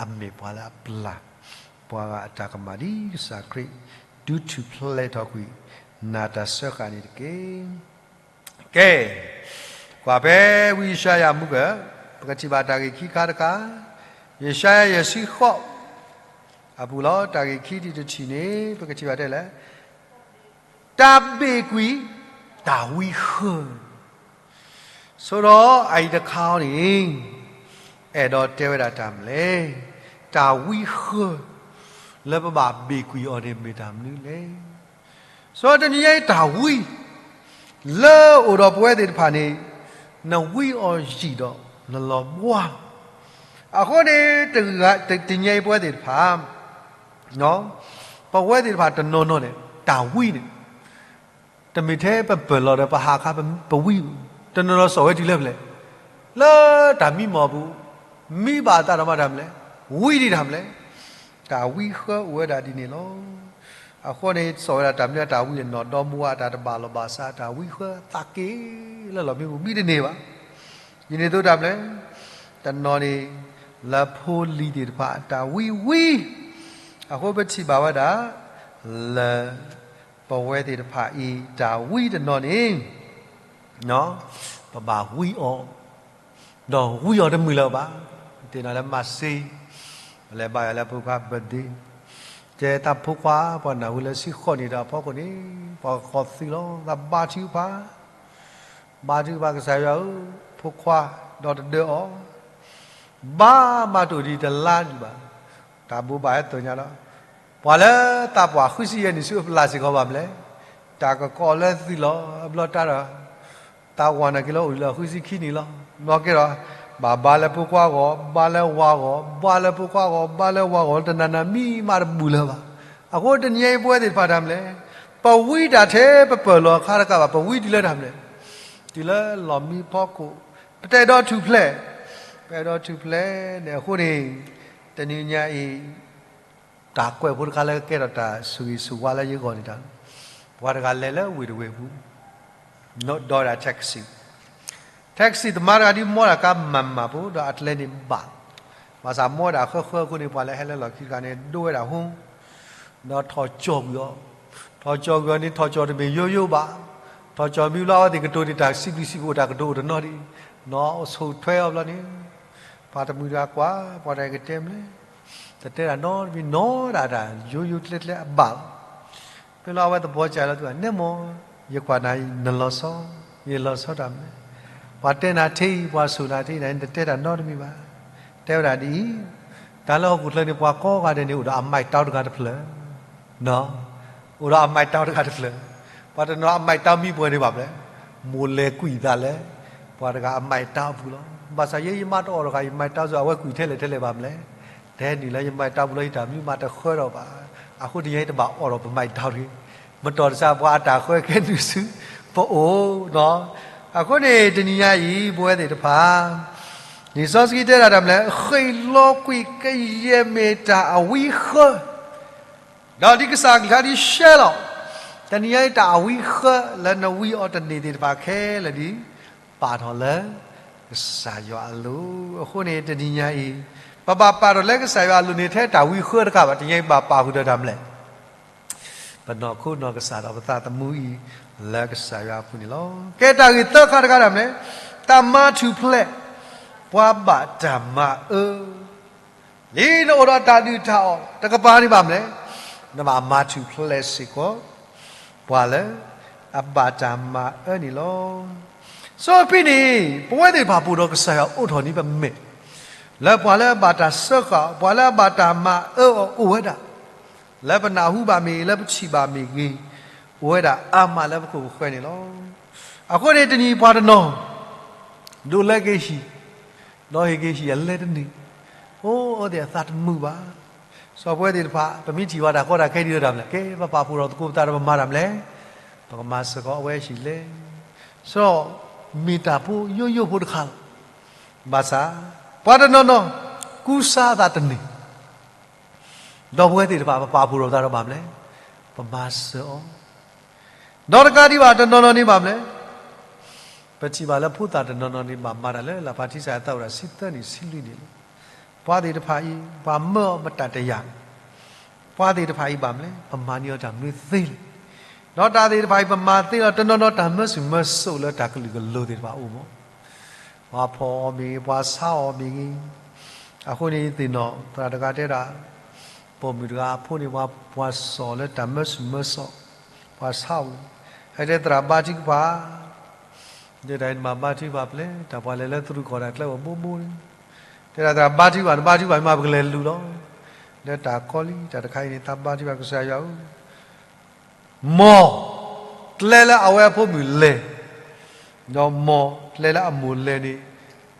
အမ့ၢ်ပှၤလၢအပျၢ် ပှၤဂၤအတၢ်ကမၣ်ဒ်ကစၢ်ခရံာ် ဒုးထူၣ်ဖျဲးထီၣ်ကွံာ် နၤတၢ်စၢဃာ်န့ၣ်တက့ၢ်. ကဲ, ကွၢ်ဖဲဝံယၡါယၤမူကၢၢ် ပကထံၣ်ဘၣ်တၢ်ဂ့ၢ်ခံခါတခါ, ယၡါယၤယဲၢ်ဆံဃိး အပူၤလီၤ. တၢ်ဂ့ၢ်ခံထံၣ်တထံၣ်န့ၣ် ပကထံၣ်ဘၣ်တဲလဲၣ်, တၢ်ဘ့ၣ်ကွံာ် တၢ်ဝံဃၢၤ ဆိဒီးအအံၤတခါအံၤန့ၣ် အဲၣ်ဒိးတဲဝဲဒၣ်တၢ်မနုၤလဲၣ်, တၢ်ဝံဃၢၤ လၢပဘၣ်ဘ့ၣ်ကွံာ်အီၤန့ၣ်မ့ၢ်တၢ်မနုၤလဲၣ်. ဆိတနံၤညါအံၤတၢ်ဝံ လၢအိၣ်ဒီးပဝဲသ့ၣ်တဖၣ်န့ၣ်, နဝံအီၤယံာ်ဒီးနလီၤဘှါလီၤ. အဃိန့ၣ်, တဂၤတညါအံၤပဝဲသ့ၣ်တဖၣ်, ပဝဲသ့ၣ်တဖၣ်တနီၤနီၤန့ၣ် တၢ်ဝံန့ၣ် တမ့ၢ်ထဲပပၢၢ်လီၤဒီးပဟးခါပဝံ, တနီၤနီၤစိာ်ဝဲတုၤလၢဖဲလဲၣ်, လၢတၢ်မံမီၢ်ပူၤ, မံဘၣ်အသးဒီးမၤတၢ်မနုၤလဲၣ်, ဝံဒံးတၢ်မနုၤလဲၣ်. တၢ်ဝံဃၢအိၣ်ဝဲဒၣ်ဒ်န့ၣ်လီၤ. အဃိန့ၣ် စိာ်ဝဲဒၣ်တၢ်မနုၤအတၢ်ဝံန့ၣ် နီၢ်ဒီမါဝၤအတၢ်တဘၣ်လီၢ်ဘၣ်စး တၢ်ဝံဃၢသးက့ၤလၢလီၢ်မံပူၤ မံတန့ၢ်ဘၣ်. ဒ်န့ၣ်အသိးတၢ်မနုၤလဲၣ်, တနီၤန့ၣ် လၢဖိလံၤသ့ၣ်တဖၣ်တၢ်ဝံဝံ, အဃိပထံၣ်ဘၣ်ဝဲဒၣ် လၢပဝဲသ့ၣ်တဖၣ်အံၤတၢ်ဝံတနီၤန့ၣ် ပဘၣ်ဝံအီၤ, ဒီးဝံအီၤတမုာ်လၢၤဘၣ်. တ့ၢ်နီၣ်လၢမၤစ့, ပလဲၤဘါယွၤလၢဖိခွါ birthday, တဲတၢ်ဖိခွါ ပှၤနၢ်ဟူလၢဆံဃိးနံၣ်ဒီးအဖီခိၣ်န့ၣ် ပှၤကဃီၤသုးလီၤ, သးဘါထုကဖၣ်, ဘါထုကဖၣ်ကစၢ်ယွၤဧၢ, ဖိခွါဒီးတဒၢအီၤ, ဘါမၤတအိၣ်ဒံးတလါဒံးဘၣ်. တၢ်ဘိးဘၣ်ဟဲသ့ၣ်ညါလီၤ. ပှၤလၢသးပှၢ်ဃုဆံယဲၢ်နံၣ်ဆူအပျၢ်စ့ၢ်ကီးဘၣ်မနုၤလဲၣ်, တၢ်ကကိးလၢသုးလီၤ. အဘျီတၢ်ဒီး သးဝးနာ်က့ၤလၢအိၣ်လၢဃုဆံခံနံၣ်လီၤ. ဘျီကဲဒီး ဘၣ်ဘါလၢဖိခွါဂီၢ်, ဘါလၢဝၤဂီၢ်, ဘါလၢဖိခွါဂီၢ်, ဘါလၢဝၤဂီၢ်, တနၤနၤမံမးတဘူၣ်လၢၤဘၣ်. အဃိတနံၤအံၤပဝဲသ့ၣ်တဖၣ်တၢ်မနုၤလဲၣ်, ပဝံတၢ်ထဲပပၢၢ်လီၤအခါတကးဘၣ်, ပဝံတုၤလၢတၢ်မနုၤလဲၣ်, တုၤလၢလီၢ်မံဖီခိၣ်, ပတအဲၣ်ဒိးထူၣ်ဖျဲး, ပအဲၣ်ဒိးထူၣ်ဖျဲးန့ၣ်အဃိန့ၣ်, တနံၤညါအံၤ တၢ်ကွဲးဖိတခါလၢကကဲထီၣ်တၢ်ဆိၣ်ဂ့ၤဆိၣ်ဝါလၢယဂီၢ်န့ၣ်တၢ်, ပှၤတဂၤလဲၤလၢဝ့ၢ်တဝ့ၢ်ပူၤ, ဒီးဒၣ် taxi, taxi သမားတဂၤဒ်မီတၢ်ကါမၤမၤဖိ ဒီးအကျဲန့ၣ်ဘၣ်, ဘၣ်ဆၣ်မီဝဲဒၣ်ဃၢဃၢအဃိန့ၣ် ပှၤလၢဟဲလၢလီၢ်ခံတဂၤန့ၣ် ဒိဝဲဒၣ်ဟိ, ဒီးထီၣ်ကၠီၣ်ကွံာ်အီၤ, ထီၣ်ကၠီၣ်ကွံာ်အီၤန့ၣ် ထီၣ်ကၠီၣ်တမ့ၢ်ယိယိဘၣ်, ထီၣ်ကၠီၣ်မံဘျီအဝဲသ့ၣ်ကတိၤဒံးတၢ်စံးဘျုးစံးဖှိၣ်တၢ်ကတိၤအိၣ်တနီၤဒံး, နီၢ်ဆိၣ်ထွဲအီၤဘျီန့ၣ် ပှၤတမှံၤတဂၤကွၢ် ပှၤတဂၤကတဲမနုၤလဲၣ်, တတဲတၢ်နီတမံၤ နီၢ်ဒၣ်တၢ်ယိယိကျဲကျဲအဘၣ်လီၤ. မ့ၢ်လီၤအဝဲသဘီကၢ်လီၤ သုန့ၣ်မ့ၢ် ယကွၢ်နၤအံၤ နလီၤဆီ, ယလီၤဆီတၢ်မနုၤလဲၣ်, ပှၤတဲနၤထဲအံၤ ပှၤဆိၣ်နၤထဲအံၤန့ၣ် နတတဲတၢ်နီတမံၤဘၣ်. တဲဝဲဒၣ်ဒ်အံၤ, တၢ်လၢဟီၣ်ခိၣ်ချၢန့ၣ် ပှၤကိးဂၤဒဲးန့ၣ် အိၣ်ဒီးအမိုက်တောင်းတဂၤတဖျၢၣ် အိၣ်ဒီးအမိုက်တောင်းတဂၤတဖျၢၣ်, ပှၤတနီၤအမိုက်တောင်းမံပှဲၤန့ၣ်ဘၣ်မနုၤလဲၣ်, မိၢ်လဲၤကွံာ်သးလၢ ပှၤတဂၤအမိုက်တောင်းအပူၤလီၤ. ဘၣ်ဆၣ်ယဲယမါတအိၣ်ဒီးယမိုက်တောင်းစ့ၢ် အဝဲကွံာ်ထဲလဲၣ်ထဲလဲၣ်ဘၣ်မနုၤလဲၣ်, တဟဲနုာ်လၢယမိုက်တောင်းပူၤလၢယတၢ်မနုၤမးတဃၢထီၣ်ဘၣ်. အဃိတနံၤညါအံၤတဘၣ်အိၣ်ဒီးပမိုက်တောင်းတဂ့ၤ, မတီၢ်တစဲးပှၤအတၢ်ဃၢကဲနုာ်ဆူပအိၣ်နီၤ. အဃိန့ၣ် တနံၤညါအံၤ ပဝဲသ့ၣ်တဖၣ် လံာ်စီဆှံတဲဒၣ်တၢ်မနုၤလဲၣ်, ဃ့ၢ်လီၤကွံာ်ကယဲၢ်မ့ၢ်တၢ်အဝံဃၢ, ဒီးဒ်ကစၢ်အကလုၢ်ကထါဒ်ရှဲလီၤ, တနံၤညါအံၤတၢ်အဝံဃၢလၢနဝံအီၤတန့ၢ်သ့ၣ်တဖၣ်ခဲလၢာ်န့ၣ် ပာ်ထီၣ်လၢကစၢ်ယွၤအလိၤ. အဃိန့ၣ် တနံၤညါအံၤ ပဘၣ်ပာ်ထီၣ်လၢကစၢ်ယွၤအလိၤန့ၣ် ထဲတၢ်ဝံဃၢတကးဘၣ်, တနံၤညါအံၤဘၣ်ပာ်ဃုာ်ဒီးတၢ်မနုၤလဲၣ်, ပနီၢ်ခိနီၢ်ကစၢ်ဒီးပသးသမူအံၤ လၢကစၢ်ယွၤအပူၤန့ၣ်လီၤ. ကဲတၢ်ဂ့ၢ်သၢခါတခါတၢ်မနုၤလဲၣ်, တၢ်မၤထူၣ်ဖျဲး ပှၤဘၣ်တၢ်မၤအၢ ဒ်နအိၣ်ဒီးတၢ်ဒုၣ်တၢ်အီၣ်တကပၤန့ၣ်ဘၣ်မနုၤလဲၣ်, နဘၣ်မၤထူၣ်ဖျဲးစ့ၢ်ကီး ပှၤလၢအဘၣ်တၢ်မၤအၢန့ၣ်လီၤ. စီဖဲန့ၣ် ပဝဲသ့ၣ်တဖၣ်ပအိၣ်ဒီးကစၢ်ယွၤအိးထီၣ်န့ၣ်ပမဲာ်, လၢပှၤလၢအဘၣ်တၢ်စၢဃာ်, ပှၤလၢအဘၣ်တၢ်မၤအၢအီၤအိၣ်ဝဲဒၣ်, လၢပနၢ်ဟူဘၣ်မ့ၢ်ဂ့ၤ, လၢပထံၣ်ဘၣ်မ့ၢ်ဂ့ၤ, အိၣ်ဝဲဒၣ်အါမးလၢပခိၣ်ပဃၢၤန့ၣ်လီၤ. အဃိန့ၣ် တနံၤပှၤတနီၤ ဒိးလဲက့ၤဟံၣ်, ဒီးဟ့ၣ်က့ၤဟံၣ်အလဲတန့ၢ်, အိၣ်အီၤသ့ၣ်အသးတမုာ်ဘၣ်. စီၤပဝဲသ့ၣ်တဖၣ် ပမ့ၢ်ထံၣ်ဝဲတၢ်ကီတၢ်ခဲဒ်လဲၣ်တၢ်မနုၤလဲၣ်, ကဲပပာ်ဖှိၣ်ထီၣ်သကိးပသးဒီးပမၤတၢ်မနုၤလဲၣ်, ပကမၤစ့ၢ်ကီးအဝဲဟံၣ်လဲ, စီၤမ့ၢ်တၢ်ဖိယိယိဖိတခါလီၤ. ဘၣ်ဆၣ် ပှၤတနီၤနီၤ ကူစါအသးတန့ၢ် ဒီးပဝဲသ့ၣ်တဖၣ် ပပာ်ဖှိၣ်ထီၣ်ပသးဒီးဘၣ်မနုၤလဲၣ်, ပမၤစၢၤအီၤ, ဒီးတကးဒံးဘၣ် တနီၤနီၤန့ၣ်ဘၣ်မနုၤလဲၣ်, ပထံၣ်ဘၣ်လၢဖိသၣ်တနီၤနီၤန့ၣ် ဘၣ်မၤတၢ်လၢလၢ်ဖးထံစၢ်အသးအိၣ်ဒၣ်ဆံသၢနံၣ်ဆံလွံၢ်နံၣ်လံ. ပှၤသ့ၣ်တဖၣ်အံၤ ပှၤမၢအီၤမတၢ်တယာ်, ပှၤသ့ၣ်တဖၣ်အံၤဘၣ်မနုၤလဲၣ်, ပမၤန့ၢ်အီၤတၢ်မနုၤသ့လဲၣ်, ဒီးတၢ်သ့ၣ်တဖၣ်အံၤ ပမၤသ့လီၤ တနီၤနီၤတၢ်မၢဆူၣ်မၢစိးလၢတၢ်ကလုာ်ကလိၤသ့ၣ်တဖၣ်အိၣ်မး ပှၤဖီၣ်အီၤမ့ၢ်ဂ့ၤ, ပှၤဆါအီၤမ့ၢ်ဂ့ၤ, အဃိန့ၣ်သ့ၣ်နီၣ် သရၣ်တဂၤတဲဒၣ်, ပိာ်မုၣ်တဂၤအဖိန့ၣ် ပှၤစီၣ်လၢတၢ်မၢဆူၣ်မၢစိး, ပှၤဆါအီၤ, ဟဲတဲသရၣ်ဘါထုကဖၣ်, တဲဒၣ်အံၤနဘၣ်ဘါထုကဖၣ်ဖဲလဲၣ်, တၢ်ပှၤလဲၤလၢသရူးကီၢ်တၢ်ကျဲအိၣ်ဘိဘိန့ၣ်, တဲဒၣ်သရၣ်ဘါထုကဖၣ်, နဘါထုကဖၣ်မ့ၢ်မး ပကလဲၤလူၤလီၤ, လၢတၢ်ကီလံ, တၢ်တခါအံၤန့ၣ် သးဘါထုကဖၣ်ကစၢ်ယွၤဧၢ မ်ကျဲလၢအဝဲအဖိမုၣ်လဲၤ ဒီးမ်ကျဲလၢအမိၢ်လဲၤန့ၣ်,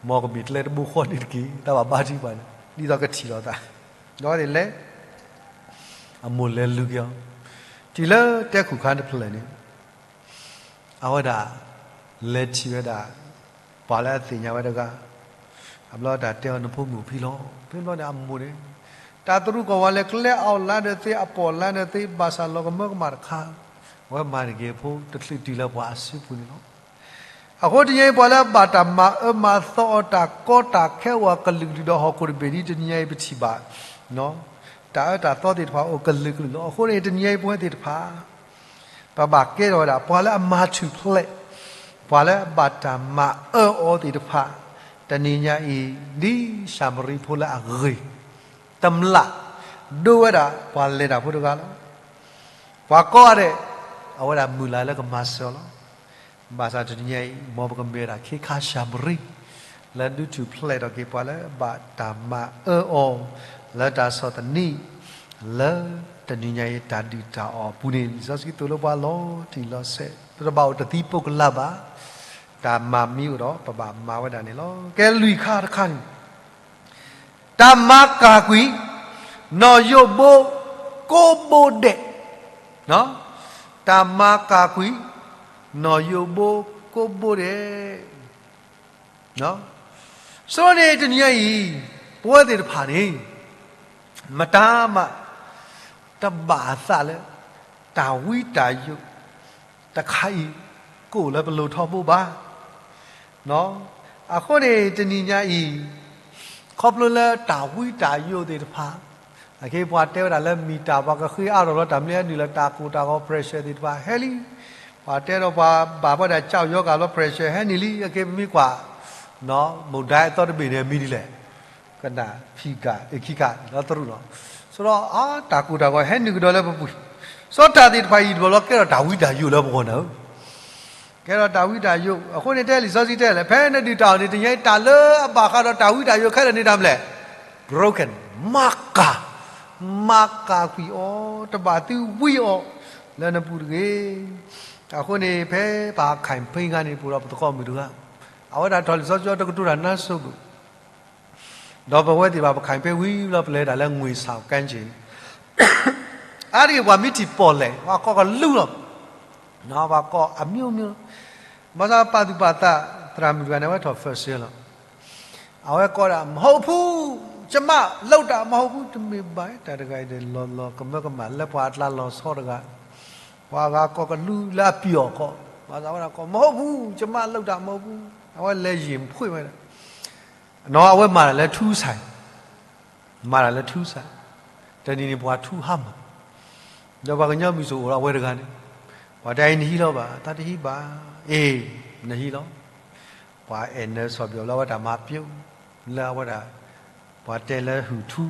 မ်ကမ့ၢ်ကျဲတဘိဃီန့ၣ်တက့ၢ်, တၢ်ဘၣ်ဘါထုကဖၣ်န့ၣ် ဒ်သိးကထံၣ်လိာ်သး, ဒီးန့ၣ်လဲၤ, အမိၢ်လဲၤလူၤက့ၤအီၤ, တုၤလၢတဲခိၣ်ခါတဖျၢၣ်န့ၣ်, အဝဲဒၣ်, လဲၤထံၣ်ဝဲဒၣ်, ပှၤလၢအသ့ၣ်ညါဝဲတဂၤ, အဘျီတၢ်တဲအီၤနဖိမုၣ်ဖံလီၤ, ဖဲဘျီန့ၣ်အမိၢ်န့ၣ်, တၢ်သရူးကီၢ်ဝါလဲၤကျဲအီၣ်လါဒီးသ့ အပိာ်လါဒီးသ့ ဘၣ်ဆၣ်လီၤကမၢကမၣ်တခါ, အဝဲမၤန့ၢ်က့ၤအဖိတချုးတုၤလၢပှၤအစုပူၤန့ၣ်လီၤ. အဃိတနံၤအံၤပှၤလၢအဘၣ်တၢ်မၤအၢမၤသီအီၤ တၢ်ကီတၢ်ခဲအိၣ်အကလုာ်ကလုာ်ဒီးဟီၣ်ခိၣ်တဘ့ၣ်ဒ်တနံၤအံၤပထံၣ်ဘၣ်, တၢ်အၢတၢ်သီသ့ၣ်တဖၣ်အိၣ်ကလုာ်ကလုာ်လီၤ. အဃိန့ၣ်တနံၤအံၤပဝဲသ့ၣ်တဖၣ် ပဘၣ်ကဲထီၣ်ဝဲဒၣ် ပှၤလၢအမၤထူၣ်ဖျဲး, ပှၤလၢအဘၣ်တၢ်မၤအၢအီၤသ့ၣ်တဖၣ်, တနံၤညါအံၤ, ဒ်ၡၤမရံဖိလၢအဂ့ၤ, တမျၢ်, ဒိဝဲဒၣ်ပှၤလဲၤတၢ်ဖိတဂၤလီၤ. ပှၤကိးဂၤဒဲး, အဝဲဒၣ်မုၢ်လၢ်လၢကမၤစၢၤအီၤလီၤ. ဘၣ်ဆၣ်တနံၤညါအံၤ မ်ပကမ့ၢ်ဝဲဒၣ်ခ့ခါၡၤမရံ, လၢဒုးထူၣ်ဖျဲးထီၣ်က့ၤပှၤလၢဘၣ်တၢ်မၤအၢအီၤ, လၢတၢ်ဆီၣ်သနံး, လၢတနံၤညါအံၤတၢ်ဒုၣ်တၢ်အီၣ်အပူၤန့ၣ် လံာ်စီဆှံသိၣ်လိပှၤလီၤတံၢ်လီၤဆဲး, ပတဘၣ်အိၣ်တသံပိကလးဘၣ်, တၢ်မၤမ့ၢ်အိၣ်ဒီး ပဘၣ်မၤဝဲဒၣ်န့ၣ်လီၤ. ကဲလွံၢ်ခါတခါန့ၣ် တၢ်မၤကၢ်ကွံာ်, နီၢ်ယိးဘိ, ကိးဘိဒဲး, တၢ်မၤကၢ်ကွံာ်, နီၢ်ယိးဘိကိးဘိဒဲး, ဆိန့ၣ်တနံၤညါအံၤ, ပဝဲသ့ၣ်တဖၣ်န့ၣ်, မတၤမး, တဘၣ်အသးလၢ, တၢ်ဝံတၢ်ယိး, တခါအံၤ, ကအိၣ်လၢပလိၤထီဘိဘၣ် အဃိန့ၣ်တနံၤညါအံၤ, ခီဖျိလၢတၢ်ဝံတၢ်ယိးသ့ၣ်တဖၣ်, အက့ပှၤတဲဝဲဒၣ်လၢမံၤတၢ် ပှၤကဃ့အါထီၣ်လီၤတၢ်မနုၤအနုာ်လၢတၢ်ကိၢ်တၢ်ဂီၤ pressure သ့ၣ်တဖၣ်ဟဲလံ, ပှၤတဲဒီးပှၤဘၣ်ဘၣ်ဒၣ်ကၠီယီၤကၤလီၤ pressure ဟဲနုာ်လံ အက့ပမ့ၢ်ကွၢ်, မုၢ်ဒါအသီတဘ့ၣ်န့ၣ်မံၤဒ်လဲၣ်, ကနၣ်ဖံးကၣ်အ့ၣ်ခံကၣ်လီၤသရူးလီၤ, ဆိဒီးအတၢ်ကိၢ်တၢ်ဂီၤဟဲနုာ်ကဒီးလၢပပူၤ, စီၤတၢ်သ့ၣ်တဖၣ်အံၤတဘျီလီၤကဲထီၣ်တၢ်ဝံတၢ်ယိးလၢပဂီၢ်နၤဧၢ ကဲထီၣ်တၢ်ဝံတၢ်ယိး, အဃိန့ၣ်တဲလံာ်စီဆှံတဲလဲၣ် ဖဲနဒုၣ်တၢ်အီၣ်န့ၣ် တနံၤညါအံၤ တၢ်လၢအဘၣ်ဃးဒီးတၢ်ဝံတၢ်ယိးခဲလၢာ်န့ၣ် တၢ်မနုၤလဲၣ်, broken, မၤကၢ်, မၤကၢ်ကွံာ်အီၤ, တဘၣ်သုဝံအီၤလၢနပူၤတဂ့ၤ. အဃိန့ၣ် ဖဲပှၤ campaign ခါန့ၣ် ပအိၣ်ဒီးပသကိးမုၣ်တဂၤ, အဝဲဒၣ်ထီၣ်လံာ်စီဆှံတကတိၤတၢ်နါစိၤဘၣ် ဒီးပဝဲသ့ၣ်တဖၣ်ပ campaign ဝံၤလီၤ ပလဲၤတၢ်လၢ ငွေဆောင်ကမ်းခြေန့ၣ်, အါတက့ၢ်ပှၤမ့ၢ်ထံၣ်ပီၣ်လဲၣ် ပှၤကိးကလူးလီၤ, ပှၤကိးအမျိုးမျိုး, ဘၣ်ဆၣ်ပာ်သူၣ်ပာ်သး သရၣ်မုၣ်တဂၤန့ၣ် အဝဲထီၣ် first year လီၤ, အဝဲကိးဒၣ် မဟုတ်ဘူး, ကျွန်မလုပ်တာမဟုတ်ဘူး, တမ့ၢ်ဘၣ် တၢ်တဂၤအံၤန့ၣ် လီၤလီၤကမၢကမၣ်လၢပှၤအကျါလီၤဆီတဂၤ, ပှၤဂၤကိးကလူးလၢအပျီၢ်အဃိ, ဘၣ်ဆၣ်ဝဲဒၣ်ကိး မဟုတ်ဘူး, ကျွန်မလုပ်တာမဟုတ်ဘူး, အဝဲလဲၤယံာ်ဖှ့ၣ်ဝဲဒၣ် နီၢ် အဝဲမၤတၢ်လၢထူစၢ်, မၤတၢ်လၢထူစၢ်, တနံၤန့ၣ်ပှၤထူဟါမၢ်, ဒီးပှၤကညီမုၢ်စိၣ်အိၣ်ဒီးအဝဲတဂၤန့ၣ်, ပှၤတဲအံၤနဟံးလီၤဘၣ်, တၢ်တဟံးဘၣ်, အ့ၣ်, နဟံးလီၤ, ပှၤအဲၣ်နၢစီၣ်ပယီၤလၢအဝဲတၢ်မၤပျိ, လၢအဝဲဒၣ်, ပှၤတဲလၢဟုၣ်ထူ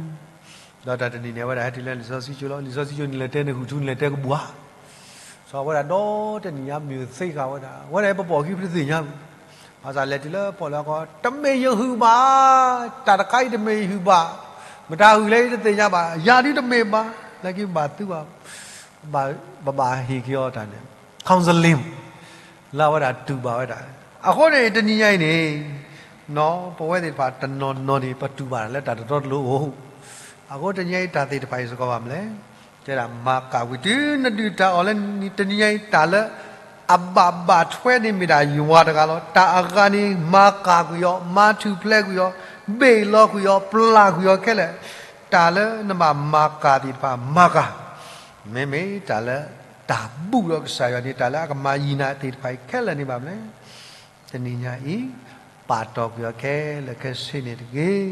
ဒီးတၢ်တနံၤန့ၣ် အဝဲဒၣ်ဟဲတုၤလၢလံာ်စီဆှံကၠိလီၤ, လံာ်စီဆှံကၠိန့ၣ် လဲၤတဲနဟုၣ်ထူန့ၣ် လဲၤတဲကဘှၢ် စီၤဝဲဒၣ်ဒီတနံၣ်ညါမ့ၢ်သ့ဃာ်ဝဲဒၣ်, ဝဲဒၣ်ပပိာ်ခံပတသ့ၣ်ညါ, ဘၣ်ဆၣ်လဲၤတုၤလၢပီၣ်လဲၣ်အဃိ, တမ့ၢ်ယဟုၣ်ဘၣ်, တၢ်တခါအံၤတမ့ၢ်ယဟုၣ်ဘၣ်, မတၤဟုၣ်လဲၣ်အံၤတသ့ၣ်ညါဘၣ်, ယၤဒုတမ့ၢ်ဘၣ်, လၢခံဘၣ်သုဘၣ်, ပဘၣ်ဟ့ၣ်က့ၤအီၤတၢ်န့ၣ်, counseling လၢအဝဲဒၣ်တူၢ်ဘၣ်ဝဲဒၣ်, အဃိန့ၣ် တနံၤညါအံၤန့ၣ်, နီၢ် ပဝဲသ့ၣ်တဖၣ်တနီၤနီၤန့ၣ် ပတူၢ်ဘၣ်တၢ်လၢတၢ်တတီတလိၤအိၣ်, အဃိတနံၤညါအံၤတၢ်သ့ၣ်တဖၣ်အံၤစ့ၢ်ကီးဘၣ်မနုၤလဲၣ်, တဲဒၣ်မၤကၢ်ကွံာ် တုၤနဒုၣ်တၢ်အီၣ်လၢတနံၤညါအံၤ တၢ်လၢအဘၣ်ဘၣ်ထွဲန့ၣ်မ့ၢ်ဒၣ်ယွၤတဂၤလီၤ, တၢ်အဂၤန့ၣ် မၤကၢ်ကွံာ်အီၤ, မၤထူၣ်ဖျဲးကွံာ်အီၤ, ဘ့ၣ်လီၤကွံာ်အီၤ, ပျၢ်ကွံာ်အီၤခဲလၢာ်, တၢ်လၢနဘၣ်မၤကၢ်သ့ၣ်တဖၣ် မၤကၢ် မ့မ့ၢ်တၢ်လၢတၢ်ဘူၣ်ဒီးကစၢ်ယွၤန့ၣ် တၢ်လၢအကမၤယံာ်နၤသ့ၣ်တဖၣ်အံၤခဲလၢာ်န့ၣ်ဘၣ်မနုၤလဲၣ်, တနံၤညါအံၤ, ပာ်တီၢ်ကွံာ်အီၤခဲလၢာ်ခဲဆ့န့ၣ်တက့ၢ်.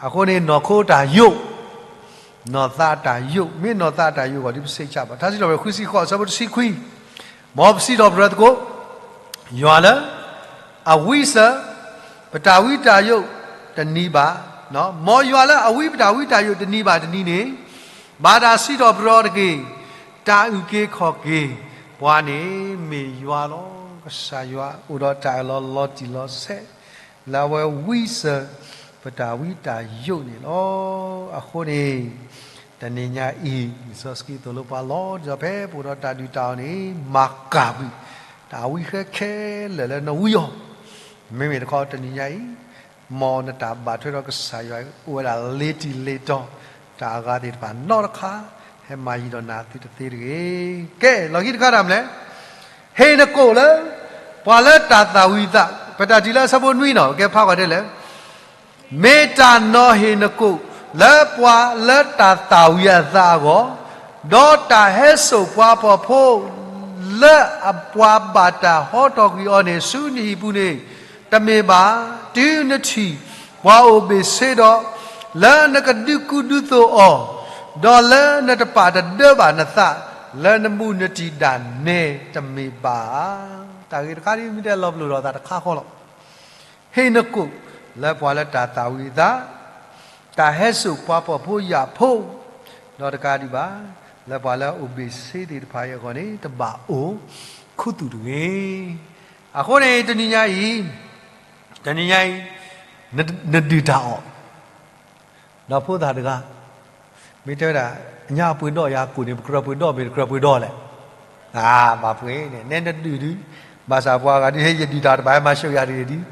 အဃိန့ၣ် နီၢ်ခိတၢ်ယိး, နီၢ်သးတၢ်ယိး, မ့ၢ်နီၢ်သးတၢ်ယိးအဂီၢ်ဒ်ပစံးဘၣ်, ထါစံးထီၣ်ပတြၢၤ ခွံဆံဃိး အဆၢဖိတဆံခွံ, မ်ပစံးထီၣ်ပတြၢၤသကိး ယွၤလၢအဝံစၢၤ ပတၢ်ဝံတၢ်ယိးတနံၤဘၣ်, မ်ယွၤလၢအဝံပတၢ်ဝံတၢ်ယိးတနံၤဘၣ်တနံၤန့ၣ်, ဘၣ်တၢ်စံးထီၣ်ပတြၢၤအီၤတက့ၢ်. တၢ်အုၣ်က့ၤခီၣ်က့ၤပှၤန့ၣ်မ့ၢ်ယွၤလီၤ. ကစၢ်ယွၤအိၣ်ဒီးတၢ်အၢၣ်လီၤလီၤတံၢ်လီၤဆဲး လၢအဝဲဝံစၢၤ ပတၢ်ဝံတၢ်ယိးန့ၣ်လီၤ. အဃိန့ၣ် တနံၤညါအံၤ လံာ်စီဆှံသိၣ်လိပှၤလီၤ. ဒီးဖဲပအိၣ်ဒီးတၢ်ဒုၣ်တၢ်အီၣ်န့ၣ် မၤကၢ်ကွံာ် တၢ်ဝံဃဲခဲလၢာ်လၢနဝံအီၤ, မ့မ့ၢ်တခီတနံၤညါအံၤ, မ်နတၢ်ဘၣ်ထွဲဒီးကစၢ်ယွၤအိၣ်ဝဲဒၣ်လ့ၤတံၢ်လ့ၤတီၤ, တၢ်အဂၤသ့ၣ်တဖၣ်နီတခါ, ဟဲမၤယံၤဒီးနၤသုတသ့တဂ့ၤ. ကဲ, လီၢ်ခံတခါတၢ်မနုၤလဲၣ်, ဟ့ၣ်နကိာ်လၢ ပှၤလၢတၢ်သၣ်ဝံၤသး, ပတၢ်ထံၣ်လၢအဆၢဖိနွံနီၤ, ကဲဖးကွၢ်ဒ်လဲၣ် မ့ၢ်တၢ်နီၤဟ့ၣ်နကိာ်လၢပှၤလၢတၢ်သၣ်ဝံၤအသးအဂီၢ်, ဒီးတၢ်ဟဲစိာ်ပှၤဖှီၣ်ဖိလၢ ပှၤဘၣ်တၢ်ဟီထီၣ်ကွံာ်အီၤန့ၣ် ဆူနဟံၣ်ပူၤန့ၣ် တမ့ၢ်ဘၣ်, တုၤနထံၣ်ပှၤအိၣ်ဘ့ၣ်ဆ့ဒီး, လၢနကဒုးကူဒုးသိးအီၤ, ဒီးလၢနတပာ်တဒၢဘၣ်နသး, လၢနမူနတံၢ်ဒၣ်နဲတမ့ၢ်ဘၣ်ဧါ. တၢ်ဂ့ၢ်တခါဒ်မ့ၢ်တဲလီၤပလိာ်ဒီးသးတခါဃီလီၤ. ဟ့ၣ်နကိာ်လၢပှၤလၢတၢ်သၣ်ဝံၤအသး, တၢ်ဟဲစိာ်ပှၤဖှီၣ်ဖိယာ်ဖိ, ဒီးတကးဒံးဘၣ်, လၢပှၤလၢအအိၣ်ဘ့ၣ်ဆ့သ့ၣ်တဖၣ်အံၤအဂီၢ်န့ၣ် တဘၣ်အိၣ်ခူသူၣ်တဂ့ၤ. အဃိန့ၣ် တနံၤညါအံၤ, တနံၤညါအံၤ, နဒုၣ်တၢ်အီၣ် ဒီးဖိသၣ်တဂၤ, မ့ၢ်တဲဝဲဒၣ်, ညါပှ့ၤဒီးယၤကိာ်န့ၣ် ပကြၢးပှ့ၤဒီးမ့ၢ်တကြၢးပှ့ၤဒီးလဲၣ်. ဘၣ်ပှ့ၤန့ၣ် နဲနဒုၣ်ဒုး, ဘၣ်ဆၣ်ပှၤဂၤဒုး ဟဲယဒုၣ်တၢ်တဘၣ်ဟဲမၤစၢၤယၤတဂ့ၤဒုး,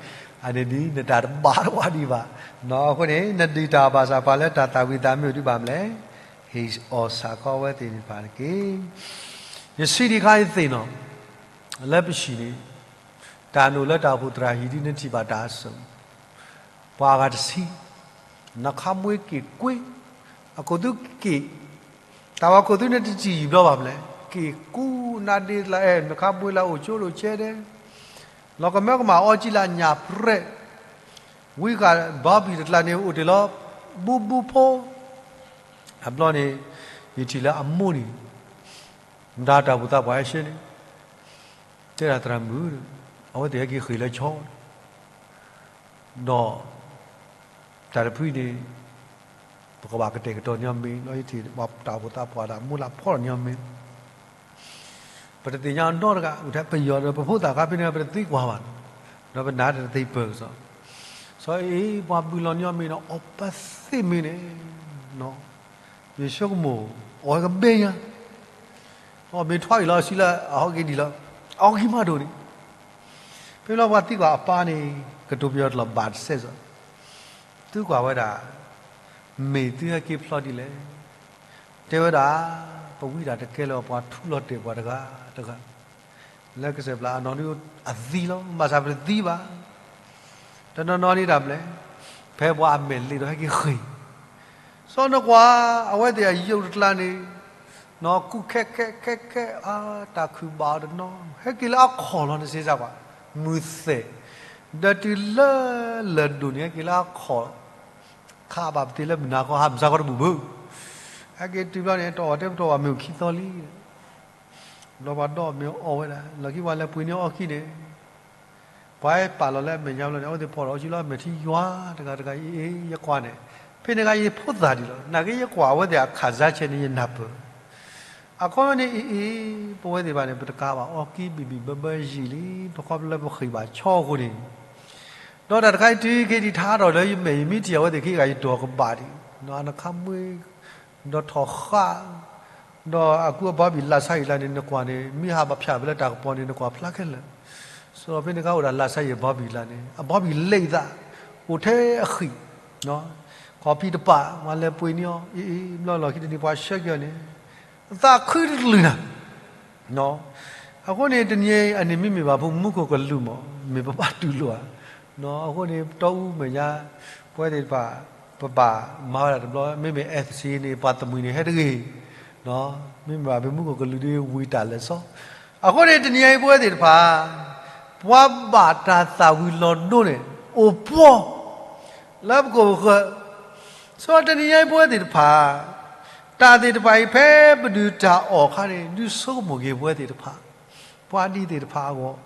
အန့ၣ်ဒုး နတၢ်တဘၣ်တဝါဒံးဘၣ်. အဃိန့ၣ် နဒုၣ်တၢ်အီၣ်ဘၣ်ဆၣ်ပှၤလၢတၢ်သၣ်ဝံၤသးမ့ၢ်အိၣ်ဒုးဘၣ်မနုၤလဲၣ်, ဟ့ၣ်အီၣ်ဆၣ်ကီဝဲသ့ၣ်တဖၣ်တက့ၢ်. ယဆံးဒံးခါအံၤသ့ၣ်နီၤ, လၢပဆံးန့ၣ် တၢ်နအိၣ်လၢတၢ်အိၣ်ဖှိၣ်သရၣ်ဟံၣ်ဒ်နထံၣ်ဘၣ်တၢ်အစိၤ, ပှၤအဂၤတဆံ, နခါမွ့က့ၤကွ့, အခိၣ်သူက့ၤ, တၢ်ဝဲခိၣ်သူန့ၣ်တထံၣ်ယံာ်ဘျီဘၣ်မနုၤလဲၣ်, က့ၤကူနါဒ့လၢအဲၣ် နခါမွ့လၢအိၣ်ကၠိလိာ်ကဲဒဲး, လီၤကမၢကမၣ်အီကံလၢအညၣ်ပြဲး, ဝံဃာ်ဘီဘံၣ်တကျါန့ၣ် အိၣ်တ့ၢ်လီၤ ဘူးဘူးဖိ, အဘျီန့ၣ် ယထံၣ်လၢအမိၢ်န့ၣ် မတၤတၢ်အိၣ်ဖှိၣ်သးပှၢ်ဟဲရှဲန့ၣ် တဲဒၣ်သရၣ်မုၣ်, အဝဲသ့ၣ်ဟဲက့ၤဃ့ၢ်လၢဆီ, ဒီး တၢ်တဖုန့ၣ် ပကဘၣ်ကတဲာ်ကတီၤန့ၢ်အီၤမ့ၤ, ဒီးယထံၣ်ပှၤတၢ်အိၣ်ဖှိၣ်သးပှၢ်ဒီးအမိၢ်လၢဖီၣ်ထီၣ်န့ၢ်အီၤမ့ၤ, ပတသ့ၣ်ညါအီၤနီတဂၤ, ပယီၤဒီးပဖိသၣ်ခါဖဲန့ၣ် ပတသံကွၢ်ဘၣ်, ဒီးပနာ်တသ့ပၢၢ်ကစီၣ်, စီၤအ့ၣ် ပှၤဘုၣ်လီၤန့ၢ်အီၤမ့ၤဒီး အီၣ်ပသ့ၣ်မ့ၤန့ၣ်, ယဆိကမိၣ် အီၣ်ဝဲကဘဲညါ, အီၣ်မ့ၤထွါအံၤလီၤ စံးလၢအဟီၣ်က့ၤဒံးလီၤ, အီၣ်က့ၤမးဒိၣ်န့ၣ်, ဖဲလီၤပှၤသံကွၢ်အပၢ်န့ၣ် ကတိၤပယီၤတလီၤဘၣ်တစဲးစီၤ, သံကွၢ်ဝဲဒၣ်, မ့ၢ်သုဟဲက့ၤဖျီဒ်လဲၣ်, တဲဝဲဒၣ်, ပဝံဒၣ်တကဲလၢၤ ပှၤထူလီၤတဲာ်ပှၤတဂၤတဂၤ, လၢကစၢၢ်ပျၢ်အနီၢ်ဒုအသံလီၤ, ဘၣ်ဆၣ်ပတသံဘၣ် တနီၤနီၤန့ၣ်ဒၣ်မလဲၣ်, ဖဲပှၤအမဲာ်လ့ဒီးဟဲက့ၤဃ့ၢ်, စီၤနကွၢ်, အဝဲသ့ၣ်အယိာ်တကျါန့ၣ်, နီၢ်ကူၣ်ခဲခဲခဲခဲ, အါ, တၢ်ခုၣ်ဘၣ်အီၤတနီၤ, ဟဲက့ၤလၢအခီၣ်လီၤ နစ့စၢ်ကွၢ်, မုၢ်သဲၣ်, ဒီးတုၤလၢလၢၢ်ဒိၣ်န့ၣ် ဟဲက့ၤလၢအခီၣ်, ခးဘၣ်ပသ့လၢမုၢ်နၤခီ ဟးမုၢ်ဆါခီတဘူၣ်ဘၣ်, ဟဲက့ၤတုၤဘျီန့ၣ် တအီၣ်တဲပတီၢ်ဘၣ်မ့ၢ်အိၣ်ခံသီလံ ဘျီပှၤဒီးမ့ၢ်အီၣ်ဝဲဒၣ် လီၢ်ခံပှၤလဲၤပှ့ၤန့ၢ်အီၣ်ခံန့ၣ်, ပှၤဟဲပာ်လီၤလၢအမဲာ်ညါဘျီန့ၣ် အဝဲသ့ၣ်ဖီၣ်ဒီးအီၣ်ကံလီၤအမဲာ်ထံယွၤတဂၤတဂၤအံၤ ယကွၢ်န့ၣ်, ဖဲန့ၣ်ခါယဖိသၣ်ဒံးလီၤ နာ်က့ယကွၢ်အဝဲသ့ၣ်အခးစါဆဲန့ၣ် ယနၢ်ပၢၢ်, အခီန့ၣ်အံၤအံၤ ပဝဲသ့ၣ်တဖၣ်န့ၣ် ပတကးဘၣ်အီၣ်ကံဘံၣ်ဘံၣ်ဘၢဘၢယံာ်လံ ပခီဖျိလၢပဃ့ၢ်ဘၣ်ဆီအဃိန့ၣ်, ဒီးတၢ်တခါအံၤတုၤက့ၤဒံးထါထီၣ်လၢယမဲာ် ယမ့ၢ်ထံၣ်အဝဲသ့ၣ်ခံဂၤ ယတိၢ်ကဘၣ်ဒံး, နခါမွ့ ဒီးထီၣ်ဃာ်, ဒီးအကူအဘီဘံၣ်လၢ်ဆါယံာ်လၢ်န့ၣ် နကွၢ်န့ၣ် မ့ၢ်ဟးဘၣ်ဖၠၣ်ဖဲလၢတၢ်ကပီၤန့ၣ် နကွၢ်ဖျါခဲလၢာ်, စီၤဖဲန့ၣ်ခါအိၣ်ဒၣ်လၢ်ဆါယံာ်အဘီဘံၣ်လၢ်န့ၣ် အဘီဘံၣ်လဲအသး, အိၣ်ထဲအဃံၣ်, ခီၣ်ဖံးတပာ် ပှၤလဲၤပှ့ၤန့ၢ်အီၤ အံၤအံၤ ဘျီလီၢ်ခံတနံၤပှၤဆှၢက့ၤအီၤန့ၣ်, အသးခုတကလုာ်နၤ အဃိန့ၣ် တနံၤအံၤအန့ၣ်မ့မ့ၢ်ဘၣ်ဖိမူခိၣ်ကလူးမး မ့ၢ်ပဘၣ်တူၢ်လိာ်ဧါ, အဃိန့ၣ် ပတီၢ်အူမဲာ်ညါ ပဝဲသ့ၣ်တဖၣ် ပဘၣ်မၤဝဲဒၣ်တဘျီ မ့မ့ၢ်အဲၣ်သဆံန့ၣ် ပှၤတမှံၤန့ၣ်ဟဲတဂ့ၤ, မ့မ့ၢ်ဘၣ်ဖိမူခိၣ်ကလူးဒ်ဝံၤတၢ်လၢာ်စီ, အဃိန့ၣ် တနံၤအံၤပဝဲသ့ၣ်တဖၣ် ပှၤဘၣ်တၢ်သၣ်ဝံၤလီၤဒိန့ၣ် အိၣ်ပှီၢ် လၢပကိာ်ပဃၢၤ, စီၤတနံၤအံၤပဝဲသ့ၣ်တဖၣ် တၢ်သ့ၣ်တဖၣ်အံၤ ဖဲပဒုးတၢ်အီၣ်အခါန့ၣ် ဒုးဆိကမိၣ်က့ၤပဝဲသ့ၣ်တဖၣ်, ပှၤဒ်သ့ၣ်တဖၣ်အဂီၢ်,